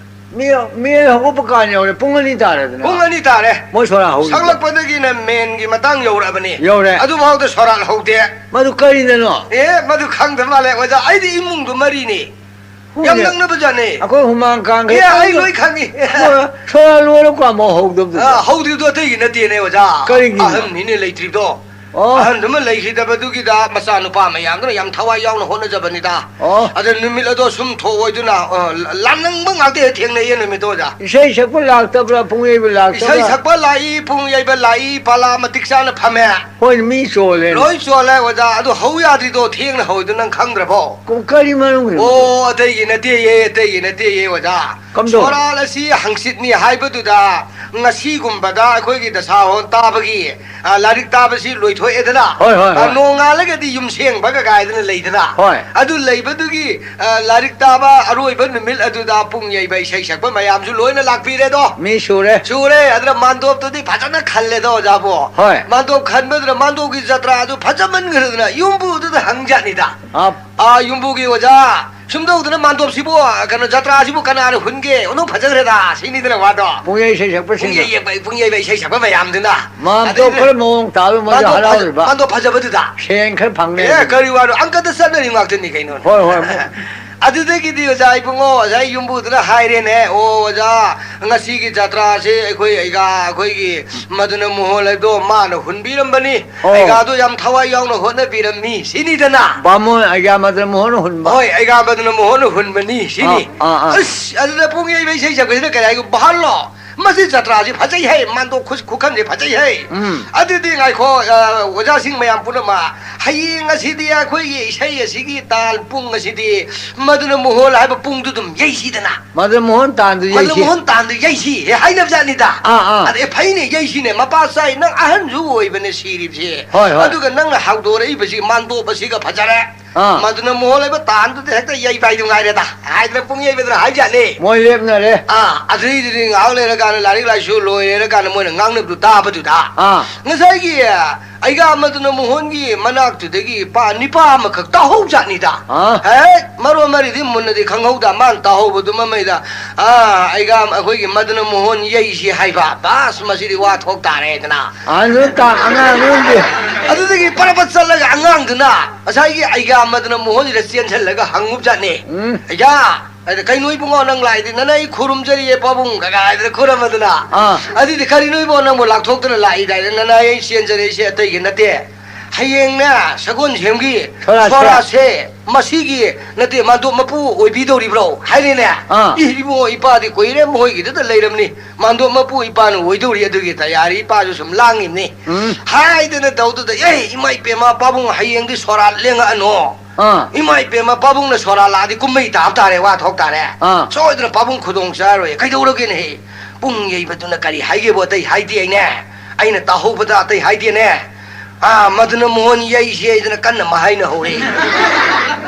ꯃꯤ, ꯃꯤ ꯍꯧꯒꯠꯄ ꯀꯥꯟ ꯌꯧꯔꯦ꯫ ꯄꯨꯡ ꯑꯅꯤ ꯇꯥꯔꯦꯗꯅ꯫ ꯄꯨꯡ ꯑꯅꯤ ꯇꯥꯔꯦ꯫ ꯃꯣꯏ ꯁꯣꯔꯥꯠ ꯍꯧꯔꯤꯗꯣ꯫ ꯁꯛꯂꯛꯄꯗꯒꯤꯅ ꯃꯦꯟꯒꯤ ꯃꯇꯥꯡ ꯌꯧꯔꯛꯑꯕꯅꯤ꯫ ꯌꯧꯔꯦ꯫ ꯑꯗꯨꯐꯥꯎꯗ ꯁꯣꯔꯥꯠ ꯍꯧꯗꯦ꯫ ꯃꯗꯨ ꯀꯔꯤꯅꯅꯣ? ꯑꯦ, ꯃꯗꯨ ꯈꯪꯗꯕ ꯃꯥꯜꯂꯦ ꯑꯣꯖꯥ, ꯑꯩꯗꯤ ꯏꯃꯨꯡꯗꯨ ꯃꯔꯤꯅꯤ꯫ ꯌꯥꯝ ꯍꯨꯏꯅꯦ꯫ ꯅꯛꯅꯕꯖꯥꯠꯅꯤ꯫ ꯑꯩꯈꯣꯏ ꯍꯨꯃꯥꯡ ꯀꯥꯡꯈꯩ ꯑꯦ, ꯑꯩ ꯀꯟꯅ ꯂꯣꯏ ꯈꯪꯉꯤ꯫ ꯁꯣꯔꯥ-, ꯁꯣꯔꯥ ꯂꯣꯏꯔ ꯀꯥꯟꯐꯥꯎ ꯍꯧꯗꯕꯗꯨꯗ꯫ ꯑ, ꯍꯧꯗ꯭ꯔꯤꯕꯗꯣ ꯑꯇꯩꯒꯤ ꯅꯠꯇꯦꯅꯦ ꯑꯣꯖꯥ꯫ ꯀꯔꯤꯒꯤꯅꯣ? ꯑꯍꯟꯅꯤꯅꯦ ꯂꯩꯇ꯭ꯔꯤꯕꯗꯣ꯫ ꯑꯣ꯫ ꯑꯍꯟꯗꯨꯃ ꯂꯩꯈꯤꯗꯕꯗꯨꯒꯤꯗ ꯃꯆꯥꯅꯨꯄꯥ ꯃꯌꯥꯝꯗꯨꯅ ꯌꯥꯝ ꯊꯋꯥꯏ ꯌꯥꯎꯅ ꯍꯣꯠꯅꯖꯕꯅꯤꯗ꯫ ꯑꯣ꯫ ꯑꯗ ꯅꯨꯃꯤꯠ ꯑꯗꯣ ꯁꯨꯝ ꯊꯣꯛꯑꯣꯏꯗꯨꯅ, ꯑ, ꯂꯥꯟꯅꯤꯡꯕ ꯉꯥꯛꯇ ꯍꯦꯛ ꯊꯦꯡꯅꯩꯌꯦ ꯅꯨꯃꯤꯠꯇꯣ ꯑꯣꯖꯥ꯫ ꯏꯁꯩ ꯁꯛꯄ ꯂꯥꯛꯇꯕ꯭ꯔꯥ, ꯄꯨꯡ ꯌꯩꯕ ꯂꯥꯛꯇꯕ꯭ꯔꯥ? ꯏꯁꯩ ꯁꯛꯄ ꯂꯥꯛꯏ, ꯄꯨꯡ ꯌꯩꯕ ꯂꯥꯛꯏ, ꯄꯥꯂꯥ ꯃꯇꯤꯛ ꯆꯥꯅ ꯐꯝꯃꯦ꯫ ꯍꯣꯏ, ꯃꯤ ꯆꯣꯜꯂꯦꯅꯦ꯫ ꯂꯣꯏ ꯆꯣꯜꯂꯦ ꯑꯣꯖꯥ, ꯑꯗꯨ ꯍꯧ ꯌꯥꯗ꯭ꯔꯤꯗꯣ ꯊꯦꯡꯅ ꯍꯧꯏꯗꯣ ꯅꯪ ꯈꯪꯗ꯭ꯔꯕꯣ? ꯀ-, ꯀꯔꯤ ꯃꯔꯝꯒꯤꯅꯣ? ꯑꯣ, ꯑꯇꯩꯒꯤ ꯅꯠꯇꯦꯌꯦ, ꯑꯇꯩꯒꯤ ꯅꯠꯇꯦꯌꯦ ꯑꯣꯖꯥ꯫ ꯀꯝꯗꯧ? ꯁꯣꯔꯥꯠ ꯑꯁꯤ ꯍꯪꯆꯤꯠꯅꯤ ꯍꯥꯏꯕꯗꯨꯗ ꯉꯁꯤꯒꯨꯝꯕꯗ ꯑꯩꯈꯣꯏꯒꯤ ꯗꯁꯥ ꯍꯣꯟ ꯇꯥꯕꯒꯤ, ꯑ, ꯂꯥꯏꯔꯤꯛ ꯇꯥꯕꯁꯤ ꯂꯣꯏꯊꯣꯛꯑꯦꯗꯅ꯫ ꯍꯣꯏ, ꯍꯣꯏ, ꯑ, ꯍꯣꯏ꯫ ꯅꯣꯡꯉꯥꯜꯂꯒꯗꯤ ꯌꯨꯝ ꯁꯦꯡꯕꯒ ꯀꯥꯏꯗꯅ ꯂꯩꯗꯅ꯫ ꯍꯣꯏ꯫ ꯑꯗꯨ ꯂꯩꯕꯗꯨꯒꯤ, ꯑ, ꯂꯥꯏꯔꯤꯛ ꯇꯥꯕ ꯑꯔꯣꯏꯕ ꯅꯨꯃꯤꯠ ꯑꯗꯨꯗ ꯄꯨꯡ ꯌꯩꯕ, ꯏꯁꯩ ꯁꯛꯄ ꯃꯌꯥꯝꯁꯨ ꯂꯣꯏꯅ ꯂꯥꯛꯄꯤꯔꯦꯗꯣ꯫ ꯃꯤ ꯁꯨꯔꯦ꯫ ꯁꯨꯔꯦ꯫ ꯑꯗꯨꯅ ꯃꯥꯟꯗꯣꯞꯇꯨꯗꯤ ꯐꯖꯅ ꯈꯜꯂꯦꯗꯣ ꯑꯣꯖꯥꯕꯣ꯫ ꯍꯣꯏ꯫ ꯃꯥꯟꯗꯣꯞ ꯈꯟꯕꯗꯨꯅ ꯃꯥꯟꯗꯣꯞꯀꯤ ꯖꯇ꯭ꯔꯥ ꯑꯗꯨ ꯐꯖꯃꯟꯈ꯭ꯔꯗꯅ ꯌꯨꯝꯕꯨꯗꯨꯗ ꯍꯪꯖꯥꯠꯅꯤꯗ꯫ ꯑ, ꯑꯥ, ꯌꯨꯝꯕꯨꯒꯤ ꯑꯣꯖꯥ, ꯁꯨꯝ ꯇꯧꯗꯅ ꯃꯥꯟꯗꯣꯞꯁꯤꯕꯨ, ꯀꯩꯅꯣ, ꯖꯇ꯭ꯔꯥꯁꯤꯕꯨ ꯀꯅꯥꯅ ꯍꯨꯟꯒꯦ? ꯑꯣꯟꯊꯣꯛ ꯐꯖꯈ꯭ꯔꯦꯗ, ꯁꯤꯅꯤꯗꯅ ꯋꯥꯗꯣ꯫ ꯄꯨꯡꯌꯩ ꯏꯁꯩ ꯁꯛꯄꯁꯤꯡꯅ꯫ ꯄꯨꯡꯌꯩ ꯌꯦꯛꯄ, ꯄꯨꯡꯌꯩꯕ ꯏꯁꯩ ꯁꯛꯄ ꯃꯌꯥꯝꯗꯨꯅ꯫ ꯃꯥꯟꯗꯣꯞ ꯑꯗꯩꯗꯤ ꯈꯔ ꯃꯑꯣꯡ ꯇꯥꯕ ꯃꯣꯏꯁꯨ ꯃꯥꯟꯗꯣꯞ ꯐꯖ-, ꯍꯔꯥꯎꯔꯤꯕ꯫ ꯃꯥꯟꯗꯣꯞ ꯐꯖꯕꯗꯨꯗ꯫ ꯁꯦꯟ ꯈꯔ ꯐꯪꯅꯦ꯫ ꯑꯦ, ꯀꯔꯤ ꯋꯥꯅꯣ? ꯑꯪꯀꯗ ꯆꯠꯅꯔꯤ ꯉꯥꯛꯇꯅꯤ ꯀꯩꯅꯣ꯫ ꯍꯣꯏ, ꯍꯣꯏ, ꯍꯣꯏ꯫ ꯑꯗꯨꯗꯒꯤꯗꯤ ꯑꯣꯖꯥ ꯏꯕꯨꯡꯉꯣ, ꯑꯣꯖꯥ ꯌꯨꯝꯕꯨꯗꯨꯅ ꯍꯥꯏꯔꯦꯅꯦ, "ꯑꯣ ꯑꯣꯖꯥ, ꯉꯁꯤꯒꯤ ꯖꯇ꯭ꯔꯥꯁꯦ ꯑꯩꯈꯣꯏ ꯑꯩꯒꯥ, ꯑꯩꯈꯣꯏꯒꯤ ꯃꯗꯨꯅ ꯃꯣꯍꯣꯟ ꯍꯥꯏꯕꯗꯣ ꯃꯥꯅ ꯍꯨꯟꯕꯤꯔꯝꯕꯅꯤ꯫ ꯑꯣ꯫ ꯑꯩꯒꯥꯗꯣ ꯌꯥꯝ ꯊꯋꯥꯏ ꯌꯥꯎꯅ ꯍꯣꯠꯅꯕꯤꯔꯝꯃꯤ", ꯁꯤꯅꯤꯗꯅ꯫ ꯕꯥꯃꯣꯟ ꯑꯩꯒꯥ ꯃꯗꯨꯅ ꯃꯣꯍꯣꯟ ꯍꯨꯟꯕ꯫ ꯍꯣꯏ, ꯑꯩꯒꯥ ꯃꯗꯨꯅ ꯃꯣꯍꯣꯟ ꯍꯨꯟꯕꯅꯤ, ꯁꯤꯅꯤ꯫ ꯑꯥ, ꯑꯥ, ꯑꯥ꯫ ꯑꯁ, ꯑꯗꯨꯗ ꯄꯨꯡ ꯌꯩꯕ ꯏꯁꯩ ꯁꯛꯄꯁꯤꯅ ꯀꯔꯤ ꯍꯥꯏꯒꯦ? ꯚꯥꯍꯜꯂꯣ꯫ ꯃꯁꯤ ꯖꯇ꯭ꯔꯥꯁꯤ ꯐꯖꯩ ꯍꯩ, ꯃꯥꯟꯗꯣꯞ ꯈꯨ-, ꯈꯨꯈꯟꯁꯤ ꯐꯖꯩ ꯍꯩ꯫ ꯎꯝ꯫ ꯑꯗꯨꯗꯤ ꯉꯥꯏꯈꯣ, ꯑ, ꯑꯣꯖꯥꯁꯤꯡ ꯃꯌꯥꯝ ꯄꯨꯝꯅꯃꯛ, ꯍꯌꯦꯡ ꯑꯁꯤꯗꯤ ꯑꯩꯈꯣꯏꯒꯤ ꯏꯁꯩ ꯑꯁꯤꯒꯤ ꯇꯥꯜ ꯄꯨꯡ ꯑꯁꯤꯗꯤ ꯃꯗꯨꯅ ꯃꯣꯍꯣꯜ ꯍꯥꯏꯕ ꯄꯨꯡꯗꯨ ꯑꯗꯨꯝ ꯌꯩꯁꯤꯗꯅ꯫ ꯃꯗꯨꯅ ꯃꯣꯍꯣꯟ ꯇꯥꯟꯗꯨ ꯃꯗꯨꯅ ꯌꯩꯁꯤ꯫ ꯃꯣꯍꯣꯟ ꯇꯥꯟꯗꯨ ꯌꯩꯁꯤ ꯍꯦ ꯍꯥꯏꯅꯕ ꯖꯥꯠꯅꯤꯗ꯫ ꯑꯥ, ꯑꯥ꯫ ꯑꯗ, ꯑꯦ, ꯐꯩꯅꯦ, ꯌꯩꯁꯤꯅꯦ, ꯃꯄꯥ ꯆꯥꯏ, ꯅꯪ ꯑꯍꯟꯁꯨ ꯑꯣꯏꯕꯅꯦ ꯁꯤꯔꯤꯕꯁꯤ꯫ ꯍꯣꯏ, ꯍꯣꯏ꯫ ꯑꯗꯨꯒ ꯅꯪꯅ ꯍꯧꯗꯣꯔꯛꯏꯕꯁꯤ ꯃꯥꯟꯗꯣꯞ ꯑꯁꯤꯒ ꯐꯖꯔꯦ꯫ ꯑꯥ꯫ ꯃꯗꯨꯅ ꯃꯣꯍꯣꯜ ꯍꯥꯏꯕ ꯇꯥꯟꯗꯨꯗ ꯍꯦꯛꯇ ꯌꯩꯕ ꯍꯥꯏꯗꯨ ꯉꯥꯏꯔꯦꯗ꯫ ꯍꯥꯏꯗꯅ ꯄꯨꯡ ꯌꯩꯕꯗꯨꯅ ꯍꯥꯏꯖꯥꯠꯅꯤ꯫ ꯃꯣꯏ ꯂꯦꯞꯅꯔꯦ꯫ ꯑꯥ, ꯑꯗꯨꯗꯩꯗꯨꯗꯤ ꯉꯥꯏꯍꯥꯛ ꯂꯩꯔꯀꯥꯟꯗ ꯂꯥꯏꯔꯤꯛ ꯂꯥꯏꯁꯨ ꯂꯣꯏꯔꯀꯥꯟꯗ ꯃꯣꯏꯅ ꯉꯥꯡꯅꯕꯗꯨ ꯇꯥꯕꯗꯨꯗ꯫ ꯑꯥ꯫ ꯉꯁꯥꯏꯒꯤ ꯑꯩꯒꯥ ꯃꯗꯨꯅ ꯃꯣꯍꯣꯟꯒꯤ ꯃꯅꯥꯛꯇꯨꯗꯒꯤ ꯄꯥ-, ꯅꯤꯄꯥ ꯑꯃꯈꯛ ꯇꯥꯍꯧꯖꯥꯠꯅꯤꯗ꯫ ꯑꯥ꯫ ꯍꯦ, ꯃꯔꯣꯟ ꯃꯔꯤꯗꯤ ꯃꯨꯟꯅꯗꯤ ꯈꯪꯍꯧꯗ, ꯃꯥꯅ ꯇꯥꯍꯧꯕꯗꯨ ꯃꯃꯩꯗ, ꯑꯥ, ꯑꯩꯒꯥ ꯑꯩꯈꯣꯏꯒꯤ ꯃꯗꯨꯅ ꯃꯣꯍꯣꯟ ꯌꯩꯁꯤ ꯍꯥꯏꯕ, ꯕꯥꯁ, ꯃꯁꯤꯗꯤ ꯋꯥ ꯊꯣꯛ ꯇꯥꯔꯦꯗꯅ꯫ ꯑꯗꯨ ꯇꯥ-, ꯑꯉꯥꯡ ꯑꯣꯏꯔꯗꯤ꯫ ꯑꯗꯨꯗꯒꯤ ꯄꯔꯕꯠ ꯆꯠꯂꯒ ꯑꯉꯥꯡꯗꯨꯅ ꯉꯁꯥꯏꯒꯤ ꯑꯩꯒꯥ ꯃꯗꯨꯅ ꯃꯣꯍꯣꯟꯁꯤꯗ ꯆꯦꯟꯁꯤꯜꯂꯒ ꯍꯪꯉꯨꯕ ꯖꯥꯠꯅꯤ꯫ ꯎꯝ꯫ "ꯑꯩꯒꯥ, ꯑꯗ ꯀꯩꯅꯣ ꯏꯕꯨꯡꯉꯣ ꯅꯪ ꯂꯥꯛꯏꯗꯤ? ꯅꯅꯥꯏ ꯈꯨꯔꯨꯝꯖꯔꯤꯌꯦ ꯄꯥꯕꯨꯡ" ꯀꯀꯥ ꯍꯥꯏꯗꯅ ꯈꯨꯔꯝꯃꯗꯅ꯫ ꯑꯥ꯫ "ꯑꯗꯨꯗꯤ ꯀꯔꯤꯅꯣ ꯏꯕꯨꯡꯉꯣ ꯅꯪꯕꯨ ꯂꯥꯛꯊꯣꯛꯇꯅ ꯂꯥꯛꯏꯗꯥꯏꯅꯦ? ꯅꯅꯥꯏ ꯑꯩ ꯆꯦꯟꯖꯔꯛꯏꯁꯦ ꯑꯇꯩꯒꯤ ꯅꯠꯇꯦ꯫ ꯍꯌꯦꯡꯅꯦ ꯁꯒꯣꯜꯁꯦꯝꯒꯤ ꯁꯣꯔꯥꯠꯁꯦ꯫ ꯁꯣꯔꯥꯠꯁꯦ ꯃꯁꯤꯒꯤ ꯅꯠꯇꯦ, ꯃꯥꯟꯗꯣꯞ ꯃꯄꯨ ꯑꯣꯏꯕꯤꯗꯧꯔꯤꯕ꯭ꯔꯣ?" ꯍꯥꯏꯔꯦꯅꯦ꯫ ꯑꯥ꯫ "ꯏ, ꯏꯕꯨꯡꯉꯣ, ꯏꯄꯥꯗꯤ ꯀꯨꯏꯔꯦ ꯃꯈꯣꯏꯒꯤꯗꯨꯗ ꯂꯩꯔꯝꯅꯤ꯫ ꯃꯥꯟꯗꯣꯞ ꯃꯄꯨ ꯏꯄꯥꯅ ꯑꯣꯏꯗꯧꯔꯤ, ꯑꯗꯨꯒꯤ ꯇꯌꯥꯔꯤ ꯏꯄꯥꯁꯨ ꯁꯨꯝ ꯂꯥꯡꯉꯤꯕꯅꯤ" ꯎꯝ꯫ ꯍꯥꯏꯗꯅ ꯇꯧꯗꯨꯗ, "ꯑꯦ, ꯏꯃꯥ ꯏꯄꯦꯝꯃ, ꯄꯥꯕꯨꯡ ꯍꯌꯦꯡꯗꯤ ꯁꯣꯔꯥꯠ ꯂꯦꯡꯉꯛꯑꯅꯣ꯫ ꯑꯥ꯫ ꯏꯃꯥ ꯏꯄꯦꯝꯃ, ꯄꯥꯕꯨꯡꯅ ꯁꯣꯔꯥꯠ ꯂꯥꯛꯑꯗꯤ ꯀꯨꯝꯍꯩ ꯇꯥꯕ ꯇꯥꯔꯦ, ꯋꯥ ꯊꯣꯛ ꯇꯥꯔꯦ꯫ ꯑꯥ꯫ ꯁꯣꯏꯗꯅ ꯄꯥꯕꯨꯡ ꯈꯨꯗꯣꯡ ꯆꯥꯔꯣꯏ꯫ ꯀꯩꯗꯧꯔꯒꯦꯅꯦꯍꯦ? ꯄꯨꯡ ꯌꯩꯕꯗꯨꯅ ꯀꯔꯤ ꯍꯥꯏꯒꯦꯕꯨ ꯑꯇꯩ ꯍꯥꯏꯗꯦ ꯍꯥꯏꯅꯦ꯫ ꯑꯩꯅ ꯇꯥꯍꯧꯕꯗ ꯑꯇꯩ ꯍꯥꯏꯗꯦꯅꯦ꯫ ꯑꯥ, ꯃꯗꯨꯅ ꯃꯣꯍꯣꯟ ꯌꯩꯁꯤ ꯍꯥꯏꯗꯅ ꯀꯟꯅ ꯃꯍꯥꯏꯅ ꯍꯧꯔꯦ꯫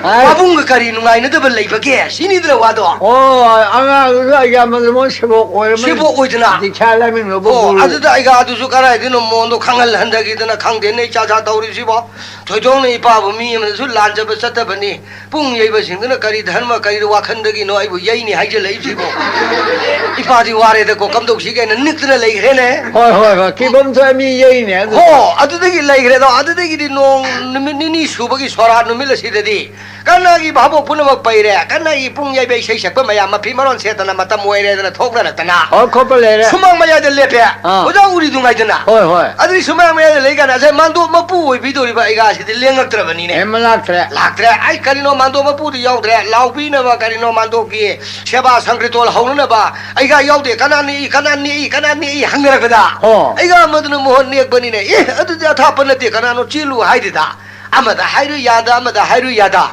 ꯑꯥ꯫ ꯄꯥꯕꯨꯡꯒ ꯀꯔꯤ ꯅꯨꯡꯉꯥꯏꯅꯗꯕ ꯂꯩꯕꯒꯦ? ꯁꯤꯅꯤꯗꯅ ꯋꯥꯗꯣ꯫ ꯑꯣ, ꯑꯉꯥꯡꯗꯨꯁꯨ ꯑꯩꯒꯥ ꯃꯗꯨ ꯃꯣꯍꯣꯟ ꯁꯦꯕꯣꯛ ꯑꯣꯏꯔꯝꯃꯅꯤ꯫ ꯁꯦꯕꯣꯛ ꯑꯣꯏꯗꯅ꯫ ꯗꯤꯛꯁꯥ ꯂꯥꯏꯃꯤꯡꯅꯕ ꯑꯣ, ꯒꯨꯔꯨ꯫ ꯑꯗꯨꯗ ꯑꯩꯒꯥꯗꯨꯁꯨ ꯀꯔꯥꯏꯗꯩꯅꯣ ꯃꯣꯍꯣꯟꯗꯣ ꯈꯪꯍꯜꯍꯟꯗꯒꯦꯗꯅ ꯈꯪꯗꯦꯅꯦ, ꯏꯆꯥ ꯆꯥ ꯇꯧꯔꯤꯕꯁꯤꯕꯣ꯫ ꯊꯣꯏꯗꯣꯛꯅ ꯏꯄꯥꯕꯨ ꯃꯤ ꯑꯃꯅꯁꯨ ꯂꯥꯟꯖꯕ ꯆꯠꯇꯕꯅꯤ꯫ ꯄꯨꯡ ꯌꯩꯕꯁꯤꯡꯗꯨꯅ ꯀꯔꯤ ꯙꯔꯃ, ꯀꯔꯤ ꯋꯥꯈꯟꯗꯒꯤꯅꯣ ꯑꯩꯕꯨ ꯌꯩꯅꯤ ꯍꯥꯏꯖꯜꯂꯛꯏꯕꯁꯤꯕꯣ? ꯏꯄꯥꯗꯤ ꯋꯥꯔꯦꯗꯀꯣ, ꯀꯝꯗꯧꯁꯤ ꯀꯥꯏꯅ ꯅꯤꯛꯇꯅ ꯂꯩꯈ꯭ꯔꯦꯅꯦ꯫ ꯍꯣꯏ, ꯍꯣꯏ, ꯍꯣꯏ꯫ ꯀꯤꯐꯝ ꯊꯣꯛꯑꯦ, ꯃꯤ ꯌꯩꯅꯦ ꯑꯗꯨ꯫ ꯍꯣ, ꯑꯗꯨꯗꯒꯤ ꯂꯩꯈ꯭ꯔꯦꯗꯣ꯫ ꯑꯗꯨꯗꯒꯤꯗꯤ ꯅꯣꯡ ꯅꯨꯃꯤꯠ ꯅꯤꯅꯤ ꯁꯨꯕꯒꯤ ꯁꯣꯔꯥꯠ ꯅꯨꯃꯤꯠ ꯑꯁꯤꯗꯗꯤ ꯀꯅꯥꯒꯤ ꯚꯥꯕꯣꯛ ꯄꯨꯝꯅꯃꯛ ꯄꯩꯔꯦ, ꯀꯅꯥꯒꯤ ꯄꯨꯡ ꯌꯩꯕ ꯏꯁꯩ ꯁꯛꯄ ꯃꯌꯥꯝ ꯃꯐꯤ ꯃꯔꯣꯟ ꯁꯦꯠꯇꯅ ꯃꯇꯝ ꯑꯣꯏꯔꯦꯗꯅ ꯊꯣꯛꯅꯔꯛꯇꯅ꯫ ꯑꯣ, ꯈꯣꯠꯄ ꯂꯩꯔꯦ꯫ ꯁꯨꯃꯥꯡ ꯃꯌꯥꯏꯗ ꯂꯦꯞꯄꯦ꯫ ꯑꯥ꯫ ꯑꯣꯖꯥ ꯎꯔꯤꯗꯨ ꯉꯥꯏꯗꯅ꯫ ꯍꯣꯏ, ꯍꯣꯏ꯫ ꯑꯗꯨꯗꯤ ꯁꯨꯃꯥꯡ ꯃꯌꯥꯏꯗ ꯂꯩ ꯀꯥꯟꯗ ꯉꯁꯥꯏ ꯃꯥꯟꯗꯣꯞ ꯃꯄꯨ ꯑꯣꯏꯕꯤꯗꯧꯔꯤꯕ ꯑꯩꯒꯥꯁꯤꯗꯤ ꯂꯦꯡꯉꯛꯇ꯭ꯔꯕꯅꯤꯅꯦ꯫ ꯑꯦ, ꯃ ꯂꯥꯛꯇ꯭ꯔꯦ꯫ ꯂꯥꯛꯇ꯭ꯔꯦ꯫ ꯑꯩ ꯀꯔꯤꯅꯣ ꯃꯥꯟꯗꯣꯞ ꯃꯄꯨꯗꯤ ꯌꯥꯎꯗ꯭ꯔꯦ꯫ ꯂꯥꯎꯕꯤꯅꯕ ꯀꯔꯤꯅꯣ ꯃꯥꯟꯗꯣꯞꯀꯤ ꯁꯦꯕꯥ ꯁꯪꯀ꯭ꯔꯤꯇꯣꯜ ꯍꯧꯅꯅꯕ ꯑꯩꯒꯥ ꯌꯥꯎꯗꯦ꯫ "ꯀꯅꯥ ꯅꯦꯛꯏ? ꯀꯅꯥ ꯅꯦꯛꯏ? ꯀꯅꯥ ꯅꯦꯛꯏ?" ꯍꯪꯅꯔꯛꯄꯗ ꯑꯣ꯫ ꯑꯩꯒꯥ ꯑꯃꯗꯨꯅ ꯃꯣꯍꯣꯟ ꯅꯦꯛꯄꯅꯤꯅꯦ꯫ "ꯑꯦ, ꯑꯗꯨꯗꯤ ꯑꯊꯥꯞꯄ ꯅꯠꯇꯦ, ꯀꯅꯥꯅꯣ? ꯆꯦꯜꯂꯨ" ꯍꯥꯏꯗꯦꯗ꯫ ꯑꯃꯗ ꯍꯥꯏꯔꯨ ꯌꯥꯗ, ꯑꯃꯗ ꯍꯥꯏꯔꯨ ꯌꯥꯗ꯫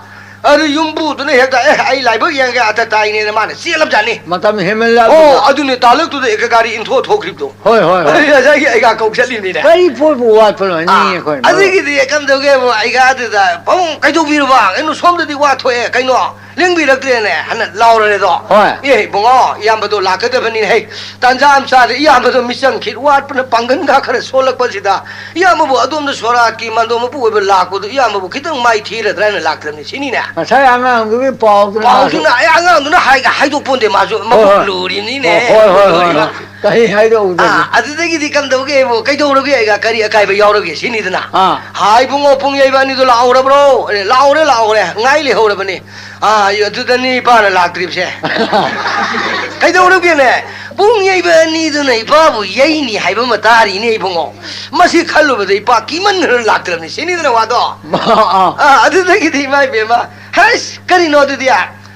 ꯑꯗꯨ ꯌꯨꯝꯕꯨꯗꯨꯅ ꯍꯦꯛꯇ, "ꯑꯦ, ꯑꯩ ꯂꯥꯏꯕꯛ ꯌꯦꯡꯒꯦ, ꯑꯇ ꯇꯥꯏꯅꯦꯅ" ꯃꯥꯅ ꯆꯦꯜꯂꯕꯖꯥꯠꯅꯤ꯫ ꯃꯇꯝ ꯍꯦꯟꯃꯜꯂꯛꯑꯕꯗꯨꯗ꯫ ꯑꯣ, ꯑꯗꯨꯅꯦ, ꯇꯥꯂꯛꯇꯨꯗ ꯑꯦꯛꯀ ꯒꯥꯔꯤ ꯏꯟꯊꯣꯛꯑ ꯊꯣꯛꯈ꯭ꯔꯤꯕꯗꯣ꯫ ꯍꯣꯏ, ꯍꯣꯏ, ꯍꯣꯏ꯫ ꯑꯩ ꯉꯁꯥꯏꯒꯤ ꯑꯩꯒꯥ ꯀꯧ ꯆꯠꯂꯤꯕꯅꯤꯅꯦ꯫ ꯀꯔꯤ ꯄꯣꯠꯄꯨ ꯋꯥꯠꯄꯅꯣ, ꯑꯥ, ꯅꯤꯡꯉꯦ ꯑꯩꯈꯣꯏ꯫ ꯑꯗꯒꯤꯗꯤ ꯀꯝꯗꯧꯒꯦꯕꯨ ꯑꯩꯒꯥ ꯑꯗꯨꯗ, "ꯄꯥꯕꯨꯡ, ꯀꯩꯗꯧꯕꯤꯔꯕ? ꯀꯩꯅꯣ ꯁꯣꯝꯗꯗꯤ ꯋꯥ ꯊꯣꯛꯑꯦ, ꯀꯩꯅꯣ?" ꯂꯦꯡꯕꯤꯔꯛꯇ꯭ꯔꯦꯅꯦ ꯍꯥꯏꯅ ꯂꯥꯎꯔꯦꯗꯣ꯫ ꯍꯣꯏ꯫ "ꯑꯦ ꯏꯕꯨꯡꯉꯣ, ꯏꯌꯥꯝꯕꯗꯣ ꯂꯥꯛꯀꯗꯕꯅꯤꯅꯦ꯫ ꯍꯩ, ꯇꯥꯟꯖꯥ ꯑꯃ ꯆꯥꯗ ꯏꯌꯥꯝꯕꯗꯣ ꯃꯤꯆꯪ ꯈꯤꯠ ꯋꯥꯠꯄꯅ ꯄꯥꯡꯒꯟꯒ ꯈꯔ ꯁꯣꯜꯂꯛꯄꯁꯤꯗ ꯏꯌꯥꯝꯕꯕꯨ ꯑꯗꯣꯝꯗ ꯁꯣꯔꯥꯠꯀꯤ ꯃꯥꯟꯗꯣꯞ ꯃꯄꯨ ꯑꯣꯏꯕ ꯂꯥꯛꯄꯗꯨ ꯏꯌꯥꯝꯕꯕꯨ ꯈꯤꯇꯪ ꯃꯥꯏ ꯊꯤꯔꯗ꯭ꯔꯥ ꯍꯥꯏꯅ ꯂꯥꯛꯇ꯭ꯔꯕꯅꯤ ꯁꯤꯅꯤꯅꯦ꯫" ꯉꯁꯥꯏ ꯑꯉꯥꯡꯗꯨꯒꯤ ꯄꯥꯎꯗꯨꯅ ꯄꯥꯎꯗꯨꯅ, ꯑꯦ, ꯑꯉꯥꯡꯗꯨꯅ ꯍꯥꯏꯒ-, ꯍꯥꯏꯗꯣꯛꯄꯣꯟꯗꯦ, ꯃꯥꯁꯨ ꯍꯣꯏ, ꯃꯕꯨꯛ ꯍꯣꯏ꯫ ꯂꯨꯔꯤꯕꯅꯤꯅꯦ꯫ ꯑꯣ, ꯍꯣꯏ, ꯍꯣꯏ, ꯍꯣꯏ, ꯂꯨꯔꯤꯕ꯫ ꯍꯣꯏ꯫ ꯀꯔꯤ ꯍꯥꯏꯗꯣꯛꯎꯗꯣꯏꯅꯣ? ꯑꯥ, ꯑꯗꯨꯗꯒꯤꯗꯤ ꯀꯝꯗꯧꯒꯦꯕꯨ, ꯀꯩꯗꯧꯔꯒꯦ ꯑꯩꯒꯥ? ꯀꯔꯤ ꯑꯀꯥꯏꯕ ꯌꯥꯎꯔꯒꯦ ꯁꯤꯅꯤꯗꯅ꯫ ꯑꯥ꯫ "ꯍꯥꯏ ꯏꯕꯨꯡꯉꯣ, ꯄꯨꯡ ꯌꯩꯕ ꯑꯅꯤꯗꯣ ꯂꯥꯛꯍꯧꯔꯕ꯭ꯔꯣ?" "ꯑꯦ, ꯂꯥꯛꯍꯧꯔꯦ, ꯂꯥꯛꯍꯧꯔꯦ, ꯉꯥꯏ ꯂꯩꯍꯧꯔꯕꯅꯤ꯫" "ꯑꯥ, ꯑꯗꯨꯗꯅꯤ ꯏꯄꯥꯅ ꯂꯥꯛꯇ꯭ꯔꯤꯕꯁꯦ꯫" "ꯀꯩꯗꯧꯔꯒꯦꯅꯦ? ꯄꯨꯡ ꯌꯩꯕ ꯑꯅꯤꯗꯨꯅ ꯏꯄꯥꯕꯨ ꯌꯩꯅꯤ ꯍꯥꯏꯕ ꯑꯃ ꯇꯥꯔꯤꯅꯦ ꯏꯕꯨꯡꯉꯣ꯫ ꯃꯁꯤ ꯈꯜꯂꯨꯕꯗ ꯏꯄꯥ ꯀꯤꯃꯟꯗꯅ ꯂꯥꯛꯇ꯭ꯔꯕꯅꯤ ꯁꯤꯅꯤꯗꯅ ꯋꯥꯗꯣ꯫" ꯑꯥ꯫ "ꯑꯥ, ꯑꯗꯨꯗꯒꯤꯗꯤ ꯏꯃꯥ ꯏꯕꯦꯝꯃ, ꯍꯩꯁ, ꯀꯔꯤꯅꯣ ꯑꯗꯨꯗꯤ?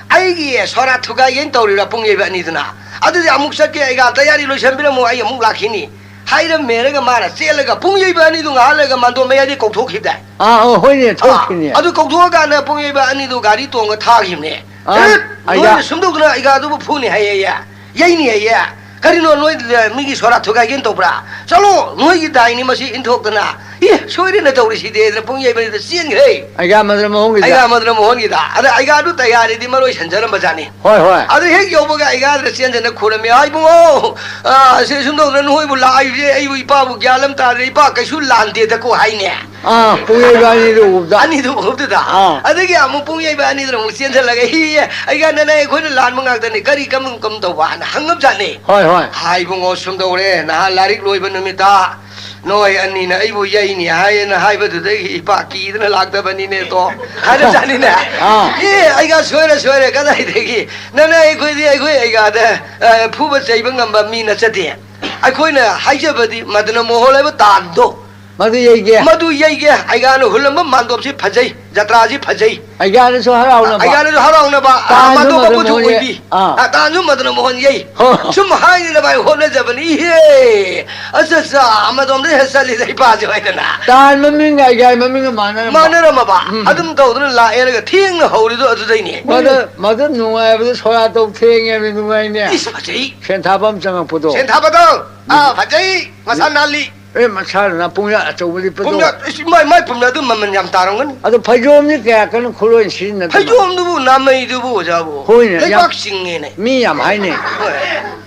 ꯑꯩꯒꯤ ꯁꯣꯔꯥꯠ ꯊꯨꯒꯥꯏꯒꯦꯅ ꯇꯧꯔꯤꯔꯥ ꯄꯨꯡ ꯌꯩꯕ ꯑꯅꯤꯗꯨꯅ? ꯑꯗꯨꯗꯤ ꯑꯃꯨꯛ ꯆꯠꯀꯦ ꯑꯩꯒꯥ, ꯇꯌꯥꯔꯤ ꯂꯣꯏꯁꯟꯕꯤꯔꯝꯃꯣ, ꯑꯩ ꯑꯃꯨꯛ ꯂꯥꯛꯈꯤꯅꯤ꯫" ꯍꯥꯏꯔꯝꯃꯦꯔꯒ ꯃꯥꯅ ꯆꯦꯜꯂꯒ ꯄꯨꯡ ꯌꯩꯕ ꯑꯅꯤꯗꯨ ꯉꯥꯏꯍꯥꯛ ꯂꯩꯔꯒ ꯃꯥꯟꯗꯣꯞ ꯃꯌꯥꯏꯗꯩ ꯀꯧꯊꯣꯛꯈꯤꯕꯗꯥꯏ꯫ ꯑꯥ, ꯑꯣ, ꯍꯣꯏꯅꯦ, ꯑꯥ, ꯊꯣꯛꯈꯤꯅꯦ꯫ ꯑꯗꯨ ꯀꯧꯊꯣꯛꯑꯀꯥꯟꯗ ꯄꯨꯡ ꯌꯩꯕ ꯑꯅꯤꯗꯨ ꯒꯥꯔꯤ ꯇꯣꯡꯉ ꯊꯥꯈꯤꯕꯅꯦ꯫ ꯑꯥ, "ꯑꯦ, ꯑꯩꯒꯥ꯫ ꯅꯣꯏꯅ ꯁꯨꯝ ꯇꯧꯗꯅ ꯑꯩꯒꯥꯗꯨꯕꯨ ꯐꯨꯅꯤ ꯍꯥꯏꯌꯦꯌꯦ, ꯌꯩꯅꯤ ꯍꯥꯏꯌꯦ꯫ ꯀꯔꯤꯅꯣ ꯅꯣꯏ, ꯃꯤꯒꯤ ꯁꯣꯔꯥꯠ ꯊꯨꯒꯥꯏꯒꯦꯅ ꯇꯧꯕ꯭ꯔꯥ? ꯆꯠꯂꯣ, ꯅꯣꯏꯒꯤ ꯗꯥꯏꯅꯤ ꯃꯁꯤ ꯏꯟꯊꯣꯛꯇꯅ꯫ ꯑꯦ, ꯁꯣꯏꯔꯦꯅ ꯇꯧꯔꯤꯁꯤꯗꯤ" ꯍꯥꯏꯗꯅ ꯄꯨꯡ ꯌꯩꯕ ꯑꯅꯤꯗꯨ ꯆꯦꯟꯈ꯭ꯔꯦ꯫ ꯑꯩꯒꯥ ꯃꯗ꯭ꯔ ꯃꯣꯍꯣꯟꯒꯤꯗ꯫ ꯑꯩꯒꯥ ꯃꯗ꯭ꯔ ꯃꯣꯍꯣꯟꯒꯤꯗ꯫ ꯑꯗ ꯑꯩꯒꯥꯗꯨ ꯇꯌꯥꯔꯤꯗꯤ ꯃꯔꯣꯏ ꯁꯟꯖꯔꯝꯕꯖꯥꯠꯅꯤ꯫ ꯍꯣꯏ, ꯍꯣꯏ꯫ ꯑꯗꯨ ꯍꯦꯛ ꯌꯧꯕꯒ ꯑꯩꯒꯥꯗꯨꯗ ꯆꯦꯟꯖꯟꯅ ꯈꯨꯔꯝꯃꯤ꯫ "ꯍꯥꯏ ꯏꯕꯨꯡꯉꯣ, ꯑ, ꯁꯤ ꯁꯨꯝ ꯇꯧꯗꯅ ꯅꯣꯏꯕꯨ ꯂꯥꯛꯏꯕꯁꯦ ꯑꯩꯕꯨ ꯏꯄꯥꯕꯨ ꯒ꯭ꯌꯥꯟ ꯑꯃ ꯇꯥꯗ꯭ꯔꯦ꯫ ꯏꯄꯥ ꯀꯩꯁꯨ ꯂꯥꯟꯗꯦꯗꯀꯣ" ꯍꯥꯏꯅꯦ꯫ ꯑꯥ, ꯄꯨꯡ ꯌꯩꯕ ꯑꯅꯤꯗꯨ ꯎꯕꯗ꯫ ꯑꯅꯤꯗꯨ ꯎꯕꯗꯨꯗ꯫ ꯑꯥ꯫ ꯑꯗꯒꯤ ꯑꯃꯨꯛ ꯄꯨꯡ ꯌꯩꯕ ꯑꯅꯤꯗꯨꯅ ꯑꯃꯨꯛ ꯆꯦꯟꯁꯤꯜꯂꯒ, "ꯍꯤ, ꯍꯤ, ꯑꯩꯒꯥ ꯅꯅꯥꯏ ꯑꯩꯈꯣꯏꯅ ꯂꯥꯟꯕ ꯉꯥꯛꯇꯅꯤ, ꯀꯔꯤ ꯀꯝ ꯀꯝ ꯇꯧꯕ?" ꯍꯥꯏꯅ ꯍꯪꯉꯕꯖꯥꯠꯅꯤ꯫ ꯍꯣꯏ, ꯍꯣꯏ꯫ "ꯍꯥꯏ ꯏꯕꯨꯡꯉꯣ, ꯁꯨꯝ ꯇꯧꯔꯦ, ꯅꯍꯥꯟ ꯂꯥꯏꯔꯤꯛ ꯂꯣꯏꯕ ꯅꯨꯃꯤꯠꯇ ꯅꯣꯏ ꯑꯅꯤꯅ ꯑꯩꯕꯨ ꯌꯩꯅꯤ ꯍꯥꯏꯌꯦꯅ ꯍꯥꯏꯕꯗꯨꯗꯒꯤ ꯏꯄꯥ ꯀꯤꯗꯅ ꯂꯥꯛꯇꯕꯅꯤꯅꯦ ꯇꯣ꯫ ꯍꯥꯏꯔꯖꯥꯠꯅꯤꯅꯦ꯫ ꯑꯥ꯫ ꯑꯦ, ꯑꯩꯒ ꯁꯣꯏꯔꯦ, ꯁꯣꯏꯔꯦ꯫ ꯀꯗꯥꯏꯗꯒꯤ? ꯅꯪꯅ ꯑꯩꯈꯣꯏꯗꯤ, ꯑꯩꯈꯣꯏ ꯑꯩꯒꯥꯗ, ꯑ, ꯐꯨꯕ ꯆꯩꯕ ꯉꯝꯕ ꯃꯤ ꯅꯠꯆꯗꯦ꯫ ꯑꯩꯈꯣꯏꯅ ꯍꯥꯏꯖꯕꯗꯤ ꯃꯗꯅ ꯃꯣꯍꯣꯟ ꯍꯥꯏꯕ ꯇꯥꯟꯗꯣ꯫ ꯃꯗꯨ ꯌꯩꯒꯦ꯫ ꯃꯗꯨ ꯌꯩꯒꯦ꯫ ꯑꯩꯒꯥꯅ ꯍꯨꯜꯂꯝꯕ ꯃꯥꯟꯗꯣꯞꯁꯤ ꯐꯖꯩ, ꯖꯇ꯭ꯔꯥꯁꯤ ꯐꯖꯩ꯫ ꯑꯩꯒꯥꯅꯁꯨ ꯍꯔꯥꯎꯅꯕ꯫ ꯑꯩꯒꯥꯅꯁꯨ ꯍꯔꯥꯎꯅꯕ, ꯑ, ꯇꯥꯟꯁꯨ ꯃꯥꯟꯗꯣꯞ ꯃꯗꯅ ꯑꯃꯁꯨ ꯃꯣꯍꯣꯟ ꯌꯩ꯫ ꯑꯣꯏꯕꯤ꯫ ꯑꯥ꯫ ꯑ, ꯇꯥꯟꯁꯨ ꯃꯗꯅ ꯃꯣꯍꯣꯟ ꯌꯩ꯫ ꯍꯣ, ꯍꯣ꯫ ꯁꯨꯝ ꯍꯥꯏꯅꯅꯕ ꯑꯩ ꯍꯣꯠꯅꯖꯕꯅꯤ꯫ ꯏꯍꯦ! ꯑꯠꯆꯥ, ꯑꯠꯆꯥ, ꯃꯗꯣꯝꯗ ꯍꯦꯛ ꯆꯠꯂꯤꯗ ꯏꯄꯥꯁꯦ ꯍꯣꯏꯗꯅ꯫ ꯇꯥꯟ ꯃꯃꯤꯡꯒ ꯑꯩꯒꯥꯏ ꯃꯃꯤꯡꯒ ꯃꯥꯟꯅꯔꯝꯕ꯫ ꯃꯥꯟꯅꯔꯝꯃꯕ꯫ ꯎꯝ꯫ ꯑꯗꯨꯝ ꯇꯧꯗꯅ ꯂꯥꯛꯑꯦꯔꯒ ꯊꯦꯡꯅ ꯍꯧꯔꯤꯗꯣ ꯑꯗꯨꯗꯩꯅꯦ꯫ ꯃꯗꯨ, ꯃꯗꯨ ꯅꯨꯡꯉꯥꯏꯕꯗꯨ ꯁꯣꯔꯥ ꯇꯧ ꯊꯦꯡꯉꯦ ꯅꯨꯡꯉꯥꯏꯅꯦ꯫ ꯏꯁ, ꯐꯖꯩ꯫ ꯁꯦꯟꯊꯥꯐꯝ ꯆꯪꯉꯛꯄꯗꯣ꯫ ꯁꯦꯟꯊꯥꯕꯗꯣ꯫ ꯑꯥ, ꯐꯖꯩ꯫ ꯃꯁꯥ ꯅꯥꯜꯂꯤ꯫ ꯑꯦ, ꯃꯁꯥꯅ ꯄꯨꯡꯌꯥ ꯑꯆꯧꯕꯗꯤ ꯄꯨꯊꯣꯛ-꯫ ꯄꯨꯡꯌꯥ-, ꯏꯁ, ꯃꯥꯏ, ꯃꯥꯏ ꯄꯨꯝꯅ ꯑꯗꯨꯝ ꯃꯃꯜ ꯌꯥꯝ ꯇꯥꯔꯝꯒꯅꯤ꯫ ꯑꯗꯣ ꯐꯩꯖꯣꯝꯗꯤ ꯀꯌꯥ ꯀꯟꯅ ꯈꯨꯂꯣꯏ ꯁꯤꯖꯤꯟꯅꯗꯕ꯫ ꯐꯩꯖꯣꯝꯗꯨꯕꯨ ꯅꯥꯃꯩꯗꯨꯕꯨ ꯑꯣꯖꯥꯕꯨ꯫ ꯍꯣꯏꯅꯦ, ꯌꯥꯝ-꯫ ꯂꯩꯕꯥꯛ ꯆꯤꯡꯉꯦꯅꯦ꯫ ꯃꯤ ꯌꯥꯝ ꯍꯥꯏꯅꯩ꯫ ꯍꯣꯏ꯫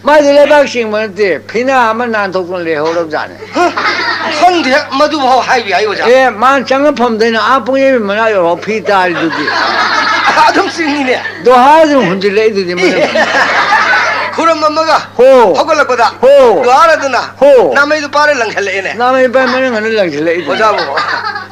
ꯃꯥꯗꯤ ꯂꯩꯕꯥꯛ ꯆꯤꯡꯕ ꯅꯠꯇꯦ, ꯐꯤꯅꯥ ꯑꯃ ꯅꯥꯟꯊꯣꯛꯇꯨꯅ ꯂꯩꯍꯧꯔꯕꯖꯥꯠꯅꯤ꯫ ꯍ? ꯈꯪꯗꯦ, ꯃꯗꯨꯐꯥꯎ ꯍꯥꯏꯕ ꯌꯥꯏ ꯑꯣꯖꯥ꯫ ꯑꯦ, ꯃꯥ ꯆꯪꯉꯐꯝꯗꯩꯅ ꯑꯥ ꯄꯨꯡꯌꯩ ꯃꯅꯥꯛ ꯌꯧꯔꯐꯥꯎ ꯐꯤ ꯇꯥꯔꯤꯗꯨꯗꯤ꯫ ꯑꯗꯨꯝ ꯆꯤꯡꯉꯤꯅꯦ꯫ ꯗꯣꯍꯥ ꯑꯗꯨꯝ ꯍꯨꯟꯖꯤꯜꯂꯛꯏꯗꯨꯗꯤ ꯃꯅꯝ꯫ ꯈꯨꯔꯝ ꯑꯃꯒ ꯍꯣ꯫ ꯍꯧꯒꯠꯂꯛꯄꯗ ꯍꯣ꯫ ꯗꯣꯍꯥꯔ ꯑꯗꯨꯅ ꯍꯣ꯫ ꯅꯥꯃꯩꯗꯨ ꯄꯥꯔ ꯂꯪꯁꯤꯜꯂꯛꯑꯦꯅꯦ꯫ ꯅꯥꯃꯩ ꯄꯥꯏ ꯃꯅꯨꯡ ꯑꯗꯨ ꯂꯪꯁꯤꯜꯂꯛꯏꯗꯨꯗꯤ꯫ ꯑꯣꯖꯥꯕꯨ꯫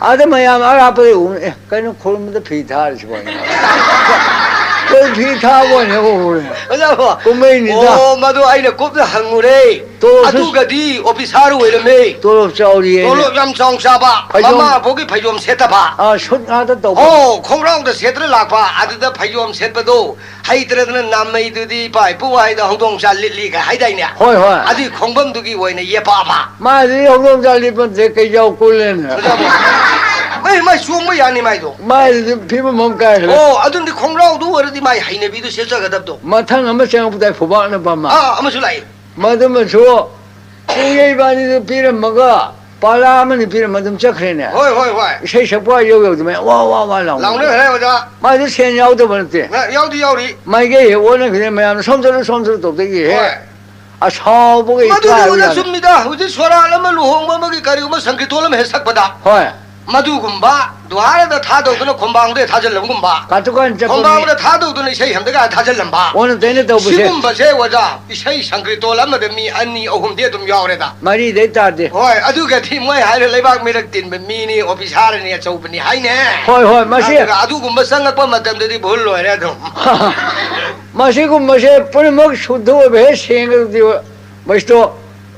ꯑꯥꯗ ꯃꯌꯥꯝ ꯑꯔꯥꯞꯄꯗ ꯎ-, ꯑꯦ, ꯀꯩꯅꯣ ꯈꯨꯔꯨꯝꯕꯗ ꯐꯤ ꯊꯥꯔꯤꯁꯤꯕꯣ? ꯑꯩꯈꯣꯏ ꯐꯤ ꯊꯥꯕ ꯑꯣꯏꯅ ꯎꯔꯦ꯫ ꯑꯣꯖꯥꯕꯨ꯫ ꯀꯨꯝꯍꯩꯅꯤꯗ꯫ ꯑꯣ, ꯃꯗꯨ ꯑꯩꯅ ꯀꯨꯞꯅ ꯍꯪꯉꯨꯔꯦ꯫ ꯇꯣꯂꯣꯞꯁꯨ-꯫ ꯑꯗꯨꯒꯗꯤ ꯑꯣꯐꯤꯁꯥꯔ ꯑꯣꯏꯔꯝꯃꯦ꯫ ꯇꯣꯂꯣꯞ ꯆꯥꯎꯔꯤꯌꯦ꯫ ꯇꯣꯂꯣꯞ ꯌꯥꯝ ꯆꯥꯎ ꯆꯥꯕ꯫ ꯐꯩꯖꯣꯝ-꯫ ꯃꯃꯥ ꯕꯣꯛꯀꯤ ꯐꯩꯖꯣꯝ ꯁꯦꯠꯇꯕ꯫ ꯑꯥ, ꯁꯨꯠ ꯉꯥꯛꯇ ꯇꯧꯕ꯫ ꯑꯣ, ꯈꯣꯡꯒ꯭ꯔꯥꯎꯗ ꯁꯦꯠꯇ꯭ꯔ ꯂꯥꯛꯄ꯫ ꯑꯗꯨꯗ ꯐꯩꯖꯣꯝ ꯁꯦꯠꯄꯗꯣ ꯍꯩꯇ꯭ꯔꯗꯅ ꯅꯥꯃꯩꯗꯨꯗꯤ ꯏꯄꯥ ꯏꯄꯨ ꯍꯥꯏꯗ ꯍꯧꯗꯣꯡ ꯆꯥ ꯂꯤꯠꯂꯤꯒ ꯍꯥꯏꯗꯥꯏꯅꯦ? ꯍꯣꯏ, ꯍꯣꯏ꯫ ꯑꯗꯨꯒꯤ ꯈꯣꯡꯐꯝꯗꯨꯒꯤ ꯑꯣꯏꯅ ꯌꯦꯄꯛꯑꯕ꯫ ꯃꯥꯗꯤ ꯍꯧꯗꯣꯡ ꯆꯥ ꯂꯤꯠꯄ ꯅꯠꯇꯦ, ꯀꯩꯖꯥꯎ ꯀꯨꯜꯂꯦꯅ꯫ ꯑꯣꯖꯥꯕꯨ꯫ ꯑꯩ ꯃꯥꯏ ꯆꯣꯡꯕ ꯌꯥꯅꯤ ꯃꯥꯏꯗꯣ꯫ ꯃꯥꯏꯗꯨꯗꯤ ꯐꯤꯕꯝ ꯑꯃ ꯀꯥꯏꯈ꯭ꯔꯦ꯫ ꯑꯣ, ꯑꯗꯨꯝꯗꯤ ꯈꯣꯡꯒ꯭ꯔꯥꯎꯗꯨ ꯑꯣꯏꯔꯗꯤ ꯃꯥꯏ ꯍꯩꯅꯕꯤꯗꯨ ꯁꯦꯠꯆꯒꯗꯕꯗꯣ꯫ ꯃꯊꯪ ꯑꯃ ꯆꯪꯉꯛꯄꯗ ꯐꯨꯕꯥꯛꯅꯕ ꯑꯃ꯫ ꯑꯥ, ꯑꯃꯁꯨ ꯂꯥꯛꯏ꯫ ꯃꯗꯨꯃꯁꯨ ꯄꯨꯡꯌꯩ ꯏꯕꯥꯅꯤꯗꯨ ꯄꯤꯔꯝꯃꯒ ꯄꯥꯂꯥ ꯑꯃꯅꯤ ꯄꯤꯔꯝꯃ ꯑꯗꯨꯝ ꯆꯠꯈ꯭ꯔꯦꯅꯦ꯫ ꯍꯣꯏ, ꯍꯣꯏ, ꯍꯣꯏ꯫ ꯏꯁꯩ ꯁꯛꯄ ꯌꯧ ꯌꯧꯗꯃꯩ ꯋꯥ ꯋꯥ ꯋꯥ ꯂꯥꯎꯅ꯫ ꯂꯥꯎꯅꯈ꯭ꯔꯦ ꯑꯣꯖꯥ꯫ ꯃꯥꯗꯤ ꯁꯦꯟ ꯌꯥꯎꯗꯕ ꯅꯠꯇꯦ꯫ ꯉ-, ꯌꯥꯎꯗꯤ ꯌꯥꯎꯔꯤ꯫ ꯃꯥꯏꯀꯩ ꯍꯦꯛ ꯑꯣꯟꯅꯈꯤꯗꯅ ꯃꯌꯥꯝꯅ "ꯁꯣꯝ ꯆꯠꯂꯨ, ꯁꯣꯝ ꯆꯠꯂꯨ" ꯇꯧꯗꯒꯤ ꯍꯦ꯫ ꯍꯣꯏ꯫ ꯑꯁꯥꯎꯕꯒ ꯃꯗꯨꯗꯤ ꯏꯀꯥꯏꯕ ꯑꯣꯖꯥ ꯌꯥꯗꯦ꯫ ꯆꯨꯝꯃꯤꯗ꯫ ꯍꯧꯖꯤꯛ ꯁꯣꯔꯥꯠ ꯑꯃ, ꯂꯨꯍꯣꯡꯕ ꯑꯃꯒꯤ ꯀꯔꯤꯒꯨꯝꯕ ꯁꯪꯀꯤꯔꯇꯣꯟ ꯑꯃ ꯍꯦꯛ ꯁꯛꯄꯗ꯫ ꯍꯣꯏ꯫ ꯃꯗꯨꯒꯨꯝꯕ ꯗꯨꯍꯥꯔꯗ ꯊꯥꯗꯧꯗꯨꯅ ꯈꯣꯡꯕꯥꯡꯗ ꯊꯥꯖꯤꯜꯂꯝꯒꯨꯝꯕ, ꯈꯣꯡꯕꯥꯡꯗ ꯊꯥꯗꯧꯗꯨꯅ ꯏꯁꯩ ꯍꯟꯗꯒ ꯊꯥꯖꯤꯜꯂꯝꯕ꯫ ꯑꯣꯟꯅ ꯇꯩꯅ ꯇꯧꯕꯁꯦ꯫ ꯁꯤꯒꯨꯝꯕꯁꯦ ꯑꯣꯖꯥ, ꯏꯁꯩ ꯁꯪꯀ꯭ꯔꯤꯇꯣꯜ ꯑꯃꯗ ꯃꯤ ꯑꯅꯤ ꯑꯍꯨꯝꯗꯤ ꯑꯗꯨꯝ ꯌꯥꯎꯔꯦꯗ꯫ ꯃꯔꯤꯗꯩ ꯇꯥꯗꯦ꯫ ꯍꯣꯏ, ꯑꯗꯨꯒꯗꯤ ꯃꯣꯏ ꯍꯥꯏꯔꯦ, ꯂꯩꯕꯥꯛ ꯃꯤꯔꯛ ꯇꯤꯟꯕ ꯃꯤꯅꯤ, ꯑꯣꯐꯤꯁꯥꯔꯅꯤ, ꯑꯆꯧꯕꯅꯤ ꯍꯥꯏꯅꯦ꯫ ꯍꯣꯏ, ꯍꯣꯏ, ꯃꯁꯤ ꯑꯗꯨꯒ ꯑꯗꯨꯒꯨꯝꯕ ꯆꯪꯉꯛꯄ ꯃꯇꯝꯗꯗꯤ ꯚꯨꯜ ꯂꯣꯏꯔꯦ ꯑꯗꯨꯝ꯫ ꯃꯁꯤꯒꯨꯝꯕꯁꯦ ꯄꯨꯝꯅꯃꯛ ꯁꯨꯗ ꯑꯣꯏꯕ ꯍꯦꯛ ꯁꯦꯡꯉꯗꯤ ꯃꯁꯤꯗꯣ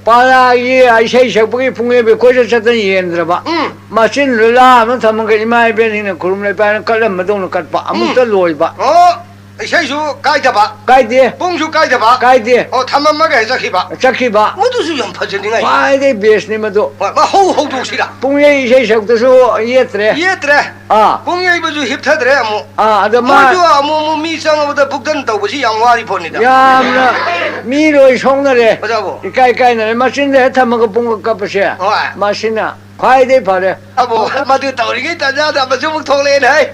ꯄꯥꯔꯥꯒꯤ ꯏꯁꯩ ꯁꯛꯄꯒꯤ ꯄꯨꯡꯂꯦꯞ ꯑꯩꯈꯣꯏꯗ ꯆꯠꯇꯅ ꯌꯦꯡꯗ꯭ꯔꯕ꯫ ꯎꯝ꯫ ꯃꯆꯤꯟꯗꯨ ꯂꯥ ꯑꯃ ꯊꯝꯃꯒ ꯏꯃꯥ ꯏꯕꯦꯟꯁꯤꯡꯅ ꯈꯨꯔꯨꯝ ꯂꯩꯄꯥꯏꯅ ꯀꯠꯂꯝꯕꯗꯧꯅ ꯀꯠꯄ, ꯑꯃꯨꯛꯇ ꯎꯝ꯫ ꯂꯣꯏꯕ꯫ ꯑꯣ, ꯏꯁꯩꯁꯨ ꯀꯥꯏꯗꯕ꯫ ꯀꯥꯏꯗꯦ꯫ ꯄꯨꯡꯁꯨ ꯀꯥꯏꯗꯕ꯫ ꯀꯥꯏꯗꯦ꯫ ꯑꯣ, ꯊꯝꯃꯝꯃꯒ ꯍꯦꯛ ꯆꯠꯈꯤꯕ꯫ ꯆꯠꯈꯤꯕ꯫ ꯃꯗꯨꯁꯨ ꯌꯥꯝ ꯐꯖꯅꯤꯡꯉꯥꯏ꯫ ꯈ꯭ꯋꯥꯏꯗꯩ ꯕꯦꯁꯅꯤ ꯃꯗꯨ꯫ ꯍꯣꯏ, ꯃꯍꯧ ꯍꯧꯗꯣꯛꯁꯤꯔꯥ? ꯄꯨꯡꯌꯩ ꯏꯁꯩ ꯁꯛꯇꯁꯨ ꯌꯦꯠꯇ꯭ꯔꯦ꯫ ꯌꯦꯠꯇ꯭ꯔꯦ꯫ ꯑꯥ꯫ ꯄꯨꯡ ꯌꯩꯕꯁꯨ ꯍꯤꯞꯊꯗ꯭ꯔꯦ ꯑꯃꯨꯛ꯫ ꯑꯥ, ꯑꯗ ꯃꯥ ꯃꯣꯏꯁꯨ ꯑꯃꯨꯛ ꯑꯃꯨꯛ ꯃꯤ ꯆꯪꯉꯕꯗ ꯕꯨꯛꯇꯟ ꯇꯧꯕꯁꯤ ꯌꯥꯝ ꯋꯥꯔꯤ ꯄꯣꯠꯅꯤꯗ꯫ ꯌꯥꯝꯅ ꯃꯤ ꯂꯣꯏ ꯁꯣꯡꯅꯔꯦ꯫ ꯑꯣꯖꯥꯕꯨ꯫ ꯏꯀꯥꯏ ꯀꯥꯏꯅꯔꯦ꯫ ꯃꯆꯤꯟꯗ ꯍꯦꯛ ꯊꯝꯃꯒ ꯄꯨꯡ ꯀꯛꯄꯁꯦ꯫ ꯍꯣꯏ꯫ ꯃꯁꯤꯅ ꯈ꯭ꯋꯥꯏꯗꯩ ꯐꯔꯦ꯫ ꯑꯕꯣ, ꯃꯗꯨ ꯇꯧꯔꯤꯉꯩ ꯇꯥꯟꯖꯥꯗ ꯑꯃꯁꯨ ꯑꯃꯨꯛ ꯊꯣꯛꯂꯛꯑꯦꯅꯦ ꯍꯩ꯫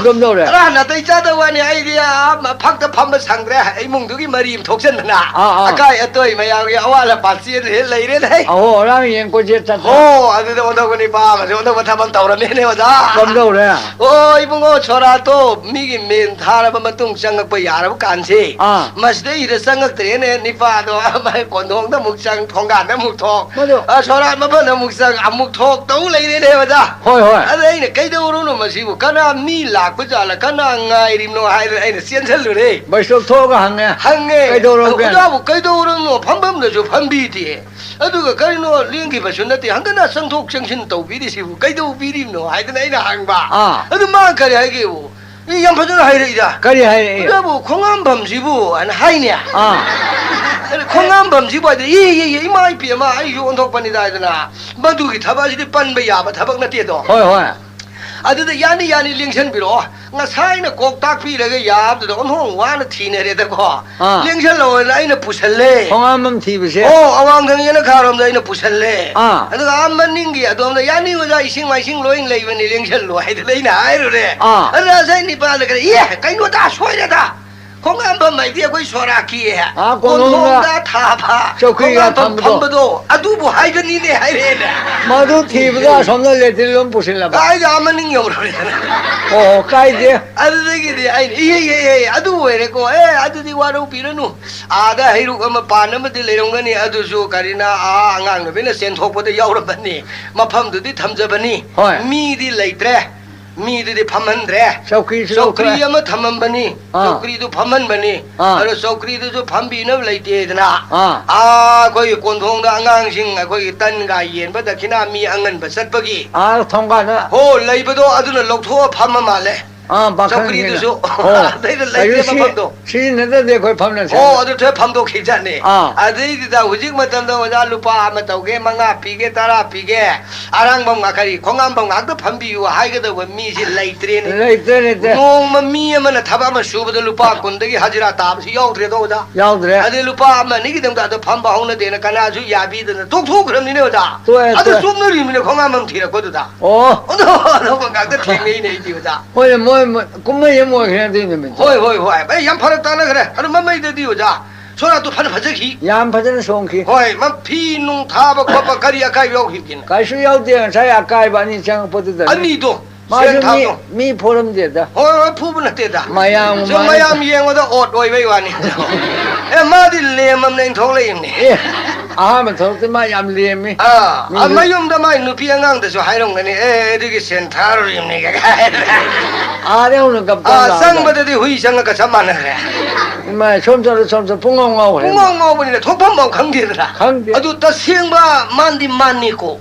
ꯀꯝꯗꯧꯔꯦ? ꯈꯔ ꯅꯥꯇꯩ ꯆꯥꯗꯕ ꯋꯥꯅꯤ, ꯑꯩꯗꯤ ꯑꯥ ꯃ-, ꯐꯛꯇ ꯐꯝꯕ ꯁꯪꯗ꯭ꯔꯦ꯫ ꯏꯃꯨꯡꯗꯨꯒꯤ ꯃꯔꯤ ꯑꯃ ꯊꯣꯛꯆꯟꯗꯅ ꯑꯥ, ꯑꯥ꯫ ꯑꯀꯥꯏ ꯑꯇꯣꯏ ꯃꯌꯥꯝꯒꯤ ꯑꯋꯥꯠ ꯑꯄꯥ ꯆꯦꯟ ꯍꯦꯛ ꯂꯩꯔꯦꯅꯦ ꯍꯩ꯫ ꯑꯍꯣ, ꯍꯔꯥꯡ ꯌꯦꯡ ꯀꯣꯏꯆꯠ ꯆꯠꯇ꯭ꯔꯦ꯫ ꯍꯣ, ꯑꯗꯨꯗ ꯑꯣꯟꯊꯣꯛꯄ ꯅꯤꯄꯥ ꯑꯃꯁꯨ ꯑꯣꯟꯊꯣꯛꯄ ꯊꯕꯛ ꯇꯧꯔꯝꯃꯦꯅꯦ ꯑꯣꯖꯥ꯫ ꯀꯝꯗꯧꯔꯦ? ꯑꯣ, ꯏꯕꯨꯡꯉꯣ, ꯁꯣꯔꯥꯠꯇꯣ ꯃꯤꯒꯤ ꯃꯦꯟ ꯊꯥꯔꯕ ꯃꯇꯨꯡ ꯆꯪꯉꯛꯄ ꯌꯥꯔꯕ ꯀꯥꯟꯁꯦ, ꯑꯥ꯫ ꯃꯁꯤꯗꯩꯁꯤꯗ ꯆꯪꯉꯛꯇ꯭ꯔꯦꯅꯦ, ꯅꯤꯄꯥꯗꯣ꯫ ꯀꯣꯟꯊꯣꯡꯗ ꯑꯃꯨꯛ ꯆꯪ, ꯊꯣꯡꯒꯥꯟꯗ ꯑꯃꯨꯛ ꯊꯣꯛ, ꯃꯗꯨ ꯑ, ꯁꯣꯔꯥꯠ ꯃꯐꯝꯗ ꯑꯃꯨꯛ ꯆꯪ, ꯑꯃꯨꯛ ꯊꯣꯛ ꯇꯧ ꯂꯩꯔꯦꯅꯦ ꯑꯣꯖꯥ꯫ ꯍꯣꯏ, ꯍꯣꯏ꯫ ꯑꯗ ꯑꯩꯅ, "ꯀꯩꯗꯧꯔꯨꯅꯣ ꯃꯁꯤꯕꯨ? ꯀꯅꯥ ꯃꯤ ꯂꯥꯛꯄ ꯖꯥꯠꯂ? ꯀꯅꯥ ꯉꯥꯏꯔꯤꯕꯅꯣ?" ꯍꯥꯏꯗꯅ ꯑꯩꯅ ꯆꯦꯟꯁꯤꯜꯂꯨꯔꯦ꯫ ꯕꯁꯇꯣꯞ ꯊꯣꯛꯑꯒ ꯍꯪꯉꯦ꯫ ꯍꯪꯉꯦ꯫ "ꯀꯩꯗꯧꯔꯒꯦ?" "ꯑꯣꯖꯥꯕꯨ ꯀꯩꯗꯧꯔꯨꯅꯣ? ꯐꯝꯐꯝꯗꯁꯨ ꯐꯝꯕꯤꯗꯦ꯫ ꯑꯗꯨꯒ ꯀꯔꯤꯅꯣ ꯂꯦꯡꯈꯤꯕꯁꯨ ꯅꯠꯇꯦ꯫ ꯍꯪꯒꯠꯅ ꯆꯪꯊꯣꯛ ꯆꯪꯁꯤꯟ ꯇꯧꯕꯤꯔꯤꯁꯤꯕꯨ ꯀꯩꯗꯧꯕꯤꯔꯤꯕꯅꯣ?" ꯍꯥꯏꯗꯅ ꯑꯩꯅ ꯍꯪꯕ꯫ ꯑꯥ꯫ ꯑꯗꯨ ꯃꯥ ꯀꯔꯤ ꯍꯥꯏꯒꯦꯕꯨ? ꯑꯦ, ꯌꯥꯝ ꯐꯖꯅ ꯍꯥꯏꯔꯛꯏꯗ꯫ ꯀꯔꯤ ꯍꯥꯏꯔꯛꯏ? "ꯑꯣꯖꯥꯕꯨ, ꯈꯣꯡꯉꯥꯝꯕꯝꯁꯤꯕꯨ?" ꯍꯥꯏꯅ ꯍꯥꯏꯅꯦ꯫ ꯑꯥ꯫ ꯑꯗ ꯈꯣꯡꯉꯥꯝꯕꯝꯁꯤꯕꯨ ꯍꯥꯏꯗꯤ, "ꯏ, ꯏ, ꯏ, ꯏꯃꯥ ꯏꯄꯦꯝꯃ, ꯑꯩꯁꯨ ꯑꯣꯟꯊꯣꯛꯄꯅꯤꯗ" ꯍꯥꯏꯗꯅ, ꯃꯗꯨꯒꯤ ꯊꯕꯛ ꯑꯁꯤꯗꯤ ꯄꯟꯕ ꯌꯥꯕ ꯊꯕꯛ ꯅꯠꯇꯦꯗꯣ꯫ ꯍꯣꯏ, ꯍꯣꯏ꯫ ꯑꯗꯨꯗ "ꯌꯥꯅꯤ, ꯌꯥꯅꯤ, ꯂꯦꯡꯁꯟꯕꯤꯔꯛꯑꯣ꯫ ꯉꯁꯥꯏꯅ ꯀꯣꯛ ꯇꯥꯛꯄꯤꯔꯒ ꯌꯥꯕꯗꯨꯗ ꯑꯣꯟꯊꯣꯛ ꯋꯥꯅ ꯊꯤꯅꯔꯦꯗꯀꯣ꯫ ꯑꯥ꯫ ꯂꯦꯡꯁꯜꯂꯛꯑꯣꯅ ꯑꯩꯅ ꯄꯨꯁꯜꯂꯦ"꯫ ꯈꯣꯡꯉꯥꯝꯕꯝ ꯊꯤꯕꯁꯦ꯫ ꯑꯣ, ꯑꯋꯥꯡꯊꯪ ꯌꯦꯅꯈꯥꯔꯣꯝꯗ ꯑꯩꯅ ꯄꯨꯁꯜꯂꯦ꯫ ꯑꯥ꯫ ꯑꯗꯨꯒ ꯑꯥ ꯃꯅꯤꯡꯒꯤ ꯑꯗꯣꯝꯗ, "ꯌꯥꯅꯤ ꯑꯣꯖꯥ, ꯏꯁꯤꯡ ꯃꯥꯏꯁꯤꯡ ꯂꯣꯏ ꯂꯩꯕꯅꯤ, ꯂꯦꯡꯁꯜꯂꯣ" ꯍꯥꯏꯗꯅ ꯑꯩꯅ ꯍꯥꯏꯔꯨꯔꯦ꯫ ꯑꯥ꯫ ꯑꯗꯨꯅ ꯉꯁꯥꯏ ꯅꯤꯄꯥꯗ ꯀꯔꯤ, "ꯑꯦ, ꯀꯩꯅꯣꯗ, ꯁꯣꯏꯔꯦꯗ"꯫ ꯈꯣꯡꯉꯥꯝꯕꯝ ꯍꯥꯏꯗꯤ ꯑꯩꯈꯣꯏ ꯁꯣꯔꯥꯀꯤ ꯑꯥ, ꯀꯣꯅꯨꯡꯗ ꯀꯣꯟꯊꯣꯡꯗ ꯊꯥꯕ ꯆꯧꯀ꯭ꯔꯤꯒ ꯈꯣꯡꯉꯥꯝꯕꯝ ꯊꯝꯕꯗꯣ꯫ ꯐꯝꯕꯗꯣ ꯑꯗꯨꯕꯨ ꯍꯥꯏꯕꯅꯤꯅꯦ ꯍꯥꯏꯔꯛꯑꯦꯅꯦ꯫ ꯃꯗꯨ ꯊꯤꯕꯗ ꯑꯁꯣꯝꯗ ꯂꯦꯇ꯭ꯔꯤꯟ ꯂꯣꯏ ꯄꯨꯁꯤꯜꯂꯕ꯫ ꯀꯥꯏꯗ ꯑꯥ ꯃꯅꯤꯡ ꯌꯧꯔꯕꯅꯤꯗꯅ꯫ ꯑꯣ, ꯀꯥꯏꯗꯦ꯫ ꯑꯗꯨꯗꯒꯤꯗꯤ ꯑꯩꯅ ꯏꯍꯦ ꯏꯍꯦ ꯏꯍꯦ ꯑꯗꯨ ꯑꯣꯏꯔꯦꯀꯣ, ꯑꯦ ꯑꯗꯨꯗꯤ ꯋꯥꯔꯧꯕꯤꯔꯅꯨ, ꯑꯥꯗ ꯍꯩꯔꯨꯛ ꯑꯃ ꯄꯥꯟ ꯑꯃꯗꯤ ꯂꯩꯔꯝꯒꯅꯤ, ꯑꯗꯨꯁꯨ ꯀꯔꯤꯅ ꯑꯥ ꯑꯉꯥꯡ ꯅꯨꯕꯤꯅ ꯆꯦꯟꯊꯣꯛꯄꯗ ꯌꯥꯎꯔꯝꯕꯅꯤ, ꯃꯐꯝꯗꯨꯗꯤ ꯊꯝꯖꯕꯅꯤ꯫ ꯍꯣꯏ꯫ ꯃꯤꯗꯤ ꯂꯩꯇ꯭ꯔꯦ꯫ ꯃꯤꯗꯨꯗꯤ ꯐꯝꯍꯟꯗ꯭ꯔꯦ꯫ ꯆꯧꯀ꯭ꯔꯤꯁꯨ ꯆꯧꯀ꯭ꯔꯤ ꯂꯧꯊꯣꯛꯑꯦ꯫ ꯑꯃ ꯊꯝꯃꯝꯕꯅꯤ꯫ ꯑꯥ꯫ ꯆꯧꯀ꯭ꯔꯤꯗꯨ ꯐꯝꯍꯟꯕꯅꯤ꯫ ꯑꯥ꯫ ꯑꯗꯣ ꯆꯧꯀ꯭ꯔꯤꯗꯨꯁꯨ ꯐꯝꯕꯤꯅꯕ ꯂꯩꯇꯦꯗꯅ꯫ ꯑꯥ꯫ ꯑꯥ, ꯑꯩꯈꯣꯏꯒꯤ ꯀꯣꯟꯊꯣꯡꯗ ꯑꯉꯥꯡꯁꯤꯡ ꯑꯩꯈꯣꯏꯒꯤ ꯇꯟꯒ ꯌꯦꯟꯕ ꯗꯈꯤꯅꯥ ꯃꯤ ꯑꯉꯟꯕ ꯆꯠꯄꯒꯤ꯫ ꯑꯥ, ꯊꯣꯡꯒꯥꯟꯗ꯫ ꯍꯣ, ꯂꯩꯕꯗꯣ ꯑꯗꯨꯅ ꯂꯧꯊꯣꯛꯑ ꯐꯝꯃ ꯃꯥꯜꯂꯦ꯫ ꯑꯥ, ꯄꯥꯈꯪꯁꯤꯡꯅ꯫ ꯆꯧꯀ꯭ꯔꯤꯗꯨꯁꯨ꯫ ꯑꯣ꯫ ꯑꯗꯩꯗ ꯂꯩꯇꯦ ꯑꯩꯁꯨ ꯁꯤ-, ꯃꯐꯝꯗꯣ꯫ ꯁꯤꯖꯤꯟꯅꯗ꯭ꯔꯗꯤ ꯑꯩꯈꯣꯏ ꯐꯝꯅꯁꯦ꯫ ꯑꯣ, ꯑꯗꯨ ꯊꯣꯏ ꯐꯝꯗꯣꯛꯈꯤꯖꯥꯠꯅꯤ꯫ ꯑꯥ꯫ ꯑꯗꯩꯗꯨꯗ ꯍꯧꯖꯤꯛ ꯃꯇꯝꯗ ꯑꯣꯖꯥ ꯂꯨꯄꯥ ꯑꯃ ꯇꯧꯒꯦ, ꯃꯉꯥ ꯄꯤꯒꯦ, ꯇꯔꯥ ꯄꯤꯒꯦ, ꯑꯔꯥꯡꯕꯝ ꯉꯥ-, ꯀꯔꯤ, ꯈꯣꯡꯉꯥꯝꯕꯝ ꯉꯥꯛꯇ ꯐꯝꯕꯤꯌꯨ ꯍꯥꯏꯒꯗꯧꯕ ꯃꯤꯁꯦ ꯂꯩꯇ꯭ꯔꯦꯅꯦ꯫ ꯂꯩꯇ꯭ꯔꯦ, ꯂꯩꯇ꯭ꯔꯦ꯫ ꯅꯣꯡꯃ ꯃꯤ ꯑꯃꯅ ꯊꯕꯛ ꯑꯃ ꯁꯨꯕꯗ ꯂꯨꯄꯥ ꯀꯨꯟꯗꯒꯤ ꯍꯖꯤꯔꯥ ꯇꯥꯕꯁꯤ ꯌꯥꯎꯗ꯭ꯔꯦꯗꯣ ꯑꯣꯖꯥ꯫ ꯌꯥꯎꯗ꯭ꯔꯦ꯫ ꯑꯗꯩ ꯂꯨꯄꯥ ꯑꯃ ꯑꯅꯤꯒꯤꯗꯃꯛꯇ ꯑꯗꯨ ꯐꯝꯕ ꯍꯧꯅꯗꯦꯅ ꯀꯅꯥꯁꯨ ꯌꯥꯕꯤꯗꯅ ꯇꯣꯛꯊꯣꯛꯈ꯭ꯔꯕꯅꯤꯅꯦ ꯑꯣꯖꯥ꯫ ꯇꯣꯛꯑꯦ, ꯑꯗꯨ ꯇꯣꯛꯑꯦ꯫ ꯆꯨꯝꯅꯔꯤꯕꯅꯤꯅꯦ ꯈꯣꯡꯉꯥꯝꯕꯝ ꯊꯤꯔꯛꯄꯗꯨꯗ꯫ ꯑꯣ꯫ ꯑꯗꯣ ꯑꯅꯧꯕ ꯉꯥꯛꯇ ꯊꯦꯡꯅꯩꯅꯦ ꯑꯩꯗꯤ ꯑꯣꯖꯥ꯫ ꯍꯣꯏ, ꯃꯣꯏ, ꯃꯣꯏ ꯀꯨꯝꯍꯩ ꯑꯃ ꯑꯣꯏꯈ꯭ꯔꯦ ꯑꯗꯨꯏ ꯅꯨꯃꯤꯠꯇꯣ꯫ ꯍꯣꯏ, ꯍꯣꯏ, ꯍꯣꯏ꯫ ꯑꯩ ꯌꯥꯝ ꯐꯔꯛ ꯇꯥꯅꯈ꯭ꯔꯦ꯫ ꯑꯗꯨ ꯃꯃꯩꯗꯗꯤ ꯑꯣꯖꯥ, ꯁꯣꯔꯥꯠꯇꯨ ꯐꯅ ꯐꯖꯈꯤ꯫ ꯌꯥꯝ ꯐꯖꯅ ꯆꯣꯡꯈꯤ꯫ ꯍꯣꯏ, ꯃ-, ꯐꯤ ꯅꯨꯡ ꯊꯥꯕ ꯈꯣꯠꯄ ꯀꯔꯤ ꯑꯀꯥꯏꯕ ꯌꯥꯎꯈꯤꯕꯒꯦꯅ? ꯀꯩꯁꯨ ꯌꯥꯎꯗꯦ, ꯉꯁꯥꯏ ꯑꯀꯥꯏꯕ ꯑꯅꯤ ꯆꯪꯉꯛꯄꯗꯨꯗꯅꯤ꯫ ꯑꯅꯤꯗꯣ, ꯃꯥꯁꯨ ꯁꯦꯟ ꯃꯤ, ꯊꯥꯗꯣ꯫ ꯃꯤ ꯐꯨꯔꯝꯗꯦꯗ꯫ ꯍꯣꯏ, ꯍꯣꯏ, ꯐꯨꯕ ꯅꯠꯇꯦꯗ꯫ ꯃꯌꯥꯝ ꯁꯨꯝ ꯃꯃꯥꯡꯗ ꯃꯌꯥꯝ ꯌꯦꯡꯕꯗ ꯑꯣꯠ ꯑꯣꯏꯕꯩ ꯋꯥꯅꯤ꯫ ꯑꯦ, ꯃꯥꯗꯤ ꯂꯦꯝꯃꯝꯅꯦ, ꯑꯩꯅ ꯊꯣꯛꯂꯛꯏꯕꯅꯦ꯫ ꯑꯦ, ꯑꯍꯥꯟꯕ ꯊꯣꯛꯇꯤ ꯃꯥ ꯌꯥꯝ ꯂꯦꯝꯃꯤ꯫ ꯑꯥ, ꯃꯤꯁꯨ ꯃꯌꯨꯝꯗ ꯃꯥꯏ ꯅꯨꯄꯤ ꯑꯉꯥꯡꯗꯁꯨ ꯍꯥꯏꯔꯝꯒꯅꯤ, "ꯑꯦ, ꯑꯗꯨꯒꯤ ꯁꯦꯟ ꯊꯥꯔꯨꯔꯤꯕꯅꯤ"ꯒ ꯍꯥꯏꯔꯒ꯫ ꯑꯥꯗ ꯍꯧꯅ ꯒꯞ ꯒꯞ ꯑꯥ, ꯂꯥꯎꯔꯒ꯫ ꯆꯪꯕꯗꯗꯤ ꯍꯨꯏ ꯆꯪꯉꯒ ꯆꯞ ꯃꯥꯟꯅꯈ꯭ꯔꯦ꯫ ꯏꯃꯥ, ꯁꯣꯝ ꯆꯠꯂꯣ, ꯁꯣꯝ ꯆꯠꯂꯣ, ꯄꯨꯡꯉꯥꯎ ꯉꯥꯎꯈ꯭ꯔꯦ꯫ ꯄꯨꯡꯉꯥꯎ ꯉꯥꯎꯕꯅꯤꯅ ꯊꯣꯛꯐꯝ ꯐꯥꯎ ꯈꯪꯗꯦꯗꯅ꯫ ꯈꯪꯗꯦ꯫ ꯑꯗꯨ ꯇꯁꯦꯡꯕ ꯃꯥꯟꯗꯤ ꯃꯥꯟꯅꯤꯀꯣ꯫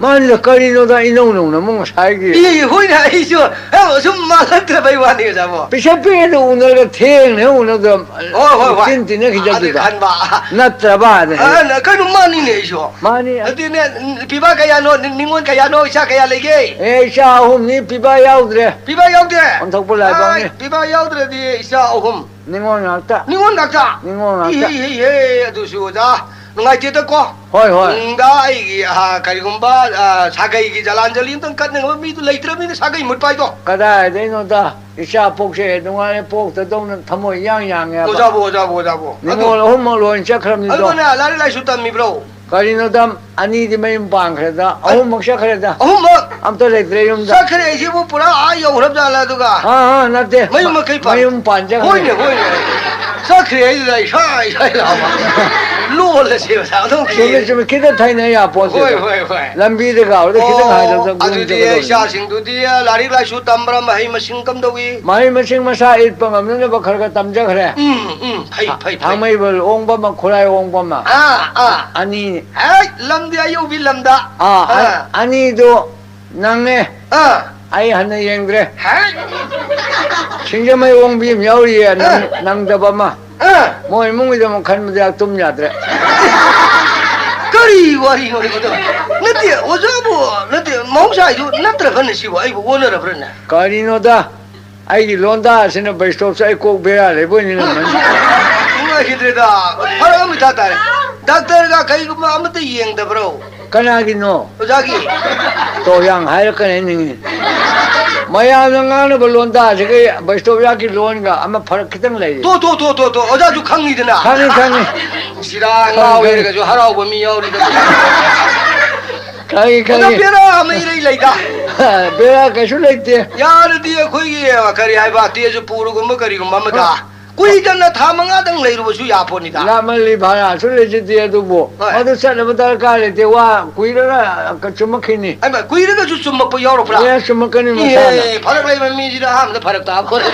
ꯃꯥꯅꯤꯗ ꯀꯔꯤꯅꯣꯗ ꯏꯅꯧ ꯅꯧꯅ ꯑꯃꯨꯛ ꯉꯁꯥꯏꯒꯤ꯫ ꯏ, ꯍꯣꯏꯅꯦ, ꯑꯩꯁꯨ, ꯑꯦ, ꯁꯨꯝ ꯃꯥꯜꯂꯛꯇ꯭ꯔꯕꯩ ꯋꯥꯅꯤ, ꯑꯣꯖꯥꯕꯣ꯫ ꯄꯤꯁꯛ ꯄꯤꯛꯑꯦꯗ ꯎꯅꯔꯒ ꯊꯦꯡꯅ ꯍꯦꯛ ꯎꯅꯕꯗ ꯍꯣꯏ, ꯍꯣꯏ, ꯍꯣꯏ꯫ ꯏꯆꯤꯟ ꯇꯤꯟꯅꯈꯤꯗꯕꯗꯨꯗ꯫ ꯑꯗꯨ ꯈꯟꯕ꯫ ꯅꯠꯇ꯭ꯔꯕ ꯑꯗꯨꯅ꯫ ꯑ, ꯅ-, ꯀꯩꯅꯣ ꯃꯥꯅꯤꯅꯦ ꯑꯩꯁꯨ꯫ ꯃꯥꯅꯤ꯫ ꯑꯗꯨꯅꯦ, ꯎꯝ, ꯄꯤꯕꯥ ꯀꯌꯥꯅꯣ, ꯅꯤ-, ꯅꯤꯉꯣꯜ ꯀꯌꯥꯅꯣ, ꯏꯆꯥ ꯀꯌꯥ ꯂꯩꯒꯦ? ꯑꯦ, ꯏꯆꯥ ꯑꯍꯨꯝꯅꯤ, ꯄꯤꯕꯥ ꯌꯥꯎꯗ꯭ꯔꯦ꯫ ꯄꯤꯕꯥ ꯌꯥꯎꯗꯦ? ꯑꯣꯟꯊꯣꯛꯄ ꯂꯥꯏꯕꯛꯅꯤ꯫ ꯑ, ꯄꯤꯕꯥ ꯌꯥꯎꯗ꯭ꯔꯗꯤ ꯏꯆꯥ ꯑꯍꯨꯝ꯫ ꯅꯤꯉꯣꯜ ꯉꯥꯛꯇ꯫ ꯅꯤꯉꯣꯜ ꯉꯥꯛꯇ? ꯅꯤꯉꯣꯜ ꯉꯥꯛꯇ꯫ ꯏ, ꯏ, ꯏ, ꯍꯦ, ꯑꯗꯨꯁꯨ ꯑꯣꯖꯥ꯫ ꯅꯨꯡꯉꯥꯏꯇꯦꯗꯀꯣ꯫ ꯍꯣꯏ, ꯍꯣꯏ꯫ ꯇꯨꯡꯗ ꯑꯩꯒꯤ, ꯑ, ꯀꯔꯤꯒꯨꯝꯕ, ꯑ, ꯁꯥꯒꯩꯒꯤ ꯖꯂꯥꯟꯖꯂꯤ ꯑꯝꯇꯪ ꯀꯠꯅꯅꯕ ꯃꯤꯗꯨ ꯂꯩꯇ꯭ꯔꯕꯅꯤꯅ ꯁꯥꯒꯩ ꯃꯨꯠꯄ ꯍꯥꯏꯗꯣ꯫ ꯀꯗꯥꯏꯗꯩꯅꯣꯗ? ꯏꯆꯥ ꯄꯣꯛꯆꯩ ꯅꯨꯡꯉꯥꯏꯔꯦ, ꯄꯣꯛꯇꯗꯧꯅ ꯊꯃꯣꯏ ꯏꯌꯥꯡ ꯌꯥꯡꯉꯦ ꯍꯥꯏꯕ꯫ ꯑꯣꯖꯥꯕꯨ, ꯑꯣꯖꯥꯕꯨ, ꯑꯣꯖꯥꯕꯨ꯫ ꯅꯤꯉꯣꯜ ꯑꯍꯨꯝꯃꯛ ꯂꯣꯏꯅ ꯆꯠꯈ꯭ꯔꯕꯅꯤꯗꯣ꯫ ꯑꯗꯨꯅ ꯂꯥꯏꯔꯤꯛ ꯂꯥꯏꯁꯨ ꯇꯝꯃꯤꯕ꯭ꯔꯣ? ꯀꯔꯤꯅꯣꯗ, ꯑꯅꯤꯗꯤ ꯃꯌꯨꯝ ꯄꯥꯟꯈ꯭ꯔꯦꯗ, ꯑꯍꯨꯝꯃꯛ ꯆꯠꯈ꯭ꯔꯦꯗ꯫ ꯑꯍꯨꯝꯃꯛ? ꯑꯝꯇ ꯂꯩꯇ꯭ꯔꯦ ꯌꯨꯝꯗ꯫ ꯆꯠꯈ꯭ꯔꯦ ꯍꯥꯏꯁꯤꯕꯨ ꯄꯨꯔꯥ ꯑꯥ ꯌꯧꯈ꯭ꯔꯕ ꯖꯥꯠꯂ ꯑꯗꯨꯒ? ꯑꯥ, ꯑꯥ, ꯅꯠꯇꯦ꯫ ꯃꯌꯨꯝ ꯃꯀꯩ ꯄꯥꯟ-, ꯃꯌꯨꯝ ꯄꯥꯟꯖꯈ꯭ꯔꯦ꯫ ꯍꯣꯏꯅꯦ, ꯍꯣꯏꯅꯦ꯫ ꯆꯠꯈ꯭ꯔꯦ ꯍꯥꯏꯗꯨꯗ ꯏꯁꯥ ꯏꯁꯥ ꯂꯥꯎꯕ꯫ ꯂꯣꯜꯂꯁꯦꯕ ꯁꯥꯗꯧ ꯆꯨꯝꯃꯦ, ꯀꯤꯔꯦ꯫ ꯆꯨꯝꯃꯦ꯫ ꯈꯤꯇꯪ ꯊꯩꯅ ꯌꯥꯄꯣꯠꯇꯦꯗ꯫ ꯍꯣꯏ, ꯍꯣꯏ, ꯍꯣꯏ꯫ ꯂꯝꯕꯤꯗ ꯀꯥꯎꯔꯗ ꯈꯤꯇꯪ ꯑꯣ, ꯍꯥꯏꯗꯧꯗ ꯒꯨꯝ ꯑꯗꯨꯗꯤ ꯆꯠꯀꯗꯧꯅꯤ꯫ ꯏꯆꯥꯁꯤꯡꯗꯨꯗꯤ ꯂꯥꯏꯔꯤꯛ ꯂꯥꯏꯁꯨ ꯇꯝꯕ꯭ꯔꯥ, ꯃꯍꯩ ꯃꯁꯤꯡ ꯀꯝꯗꯧꯏ? ꯃꯍꯩ ꯃꯁꯤꯡ ꯃꯁꯥ ꯏꯠꯄ ꯉꯝꯅꯅꯕ ꯈꯔ ꯈꯔ ꯇꯝꯖꯈ꯭ꯔꯦ꯫ ꯎꯝ, ꯎꯝ, ꯐꯩ, ꯊꯥ-, ꯐꯩ, ꯐꯩ꯫ ꯊꯥꯡꯃꯩꯕꯜ ꯑꯣꯡꯕ ꯑꯃ, ꯈꯨꯔꯥꯏ ꯑꯣꯡꯕ ꯑꯃ꯫ ꯑꯥ, ꯑꯥ꯫ ꯑꯅꯤꯅꯤ꯫ ꯍꯦꯛ ꯂꯝꯗꯤ ꯑꯌꯧꯕꯤ ꯂꯝꯗ꯫ ꯑꯥ, ꯑ-, ꯑꯥ꯫ ꯑꯅꯤꯗꯨ ꯅꯪꯉꯦ꯫ ꯑꯥ꯫ ꯑꯩ ꯍꯟꯅ ꯌꯦꯡꯗ꯭ꯔꯦ꯫ ꯍꯦꯛ꯫ ꯁꯤꯡꯖꯃꯩ ꯑꯣꯡꯕꯤ ꯑꯃ ꯌꯥꯎꯔꯤꯌꯦ, ꯅꯪ-, ꯑꯥ꯫ ꯅꯪꯗꯕ ꯑꯃ꯫ ꯑꯥ꯫ ꯃꯣꯏ ꯏꯃꯨꯡꯒꯤꯗꯃꯛ ꯈꯟꯕꯗ ꯇꯨꯝ ꯌꯥꯗ꯭ꯔꯦ꯫ ꯀꯔꯤ ꯋꯥꯔꯤꯅꯣ ꯑꯗꯨꯕꯣ? ꯅꯠꯇꯦ, ꯑꯣꯖꯥꯕꯨ, ꯅꯠꯇꯦ, ꯃꯍꯧꯁꯥ ꯍꯥꯏꯗꯨ ꯅꯠꯇ꯭ꯔꯕꯅꯦ ꯁꯤꯕꯨ? ꯑꯩꯕꯨ ꯑꯣꯟꯅꯔꯕ꯭ꯔꯅꯦ? ꯀꯔꯤꯅꯣꯗ? ꯑꯩꯒꯤ ꯂꯣꯟꯗꯥ ꯑꯁꯤꯅ ꯕꯩꯁꯇꯣꯞꯁꯦ ꯑꯩ ꯀꯣꯛ ꯕꯦꯔꯥ ꯂꯩꯕꯣꯏ ꯅꯤꯡꯉꯝꯃꯅꯤ꯫ ꯅꯨꯡꯉꯥꯏꯈꯤꯗ꯭ꯔꯦꯗ꯫ ꯐꯔꯛ ꯑꯃ ꯏꯇꯥ ꯇꯥꯔꯦ꯫ ꯗꯥꯛꯇꯔꯒ ꯀꯩꯒꯨꯝꯕ ꯑꯃꯠꯇ ꯌꯦꯡꯗꯕ꯭ꯔꯣ? ꯀꯅꯥꯒꯤꯅꯣ? ꯑꯣꯖꯥꯒꯤ꯫ ꯇꯣ, ꯌꯥꯝ ꯍꯥꯏꯔꯛꯀꯅꯤ ꯅꯤꯡꯉꯤ꯫ ꯃꯌꯥꯝꯅ ꯉꯥꯡꯅꯕ ꯂꯣꯟꯗꯥꯁꯤꯒ ꯕꯩꯁꯇꯣꯞ ꯌꯥꯛꯀꯤ ꯂꯣꯟꯒ ꯑꯃ ꯐꯔꯛ ꯈꯤꯇꯪ ꯂꯩꯌꯦ꯫ ꯇꯣ, ꯇꯣ, ꯇꯣ, ꯇꯣ, ꯇꯣ, ꯑꯣꯖꯥꯁꯨ ꯈꯪꯉꯤꯗꯅ꯫ ꯈꯪꯉꯤ, ꯈꯪꯉꯤ꯫ ꯁꯤꯔꯥ ꯈꯪꯉꯤ, ꯉꯥꯎ ꯈꯪꯉꯤ꯫ ꯂꯩꯔꯒꯁꯨ ꯍꯔꯥꯎꯕ ꯃꯤ ꯌꯥꯎꯔꯤꯗꯅ꯫ ꯈꯪꯉꯤ, ꯑꯣꯖꯥ, ꯈꯪꯉꯤ꯫ ꯕꯦꯔꯥ ꯑꯃ ꯏꯔꯩ ꯂꯩꯗ꯫ ꯕꯦꯔꯥ ꯀꯩꯁꯨ ꯂꯩꯇꯦ꯫ ꯌꯥꯔꯗꯤ ꯑꯩꯈꯣꯏꯒꯤ, ꯀꯔꯤ ꯍꯥꯏꯕ, ꯇꯦꯖꯄꯨꯔꯒꯨꯝꯕ ꯀꯔꯤꯒꯨꯝꯕ ꯑꯃꯗ꯫ ꯍꯣꯏ꯫ ꯀꯨꯏꯗꯅ ꯊꯥ ꯃꯉꯥꯗꯪ ꯂꯩꯔꯨꯕꯁꯨ ꯌꯥꯄꯣꯠꯅꯤꯗ꯫ ꯂꯥꯞꯃꯜꯂꯤ, ꯚꯥꯔꯥꯁꯨ ꯂꯩꯖꯗꯦ ꯑꯗꯨꯕꯨ꯫ ꯍꯣꯏ꯫ ꯃꯗꯨ ꯆꯠꯅꯕ ꯗꯔꯀꯥꯔ ꯂꯩꯇꯦ, ꯋꯥ ꯀꯨꯏꯔꯒ ꯆꯨꯝꯃꯛꯈꯤꯅꯤ꯫ ꯑꯩꯃ, ꯀꯨꯏꯔꯒꯁꯨ ꯆꯨꯝꯃꯛꯄ ꯌꯥꯎꯔꯛꯄ꯭ꯔꯥ? ꯑꯦ, ꯆꯨꯝꯃꯛꯀꯅꯤ ꯏꯍꯦ, ꯃꯁꯥꯅ꯫ ꯐꯔꯛ ꯂꯩꯕ ꯃꯤꯁꯤꯗ ꯑꯍꯥꯟꯕꯗ ꯐꯔꯛ ꯇꯥꯕ ꯈꯣꯠꯂꯦ꯫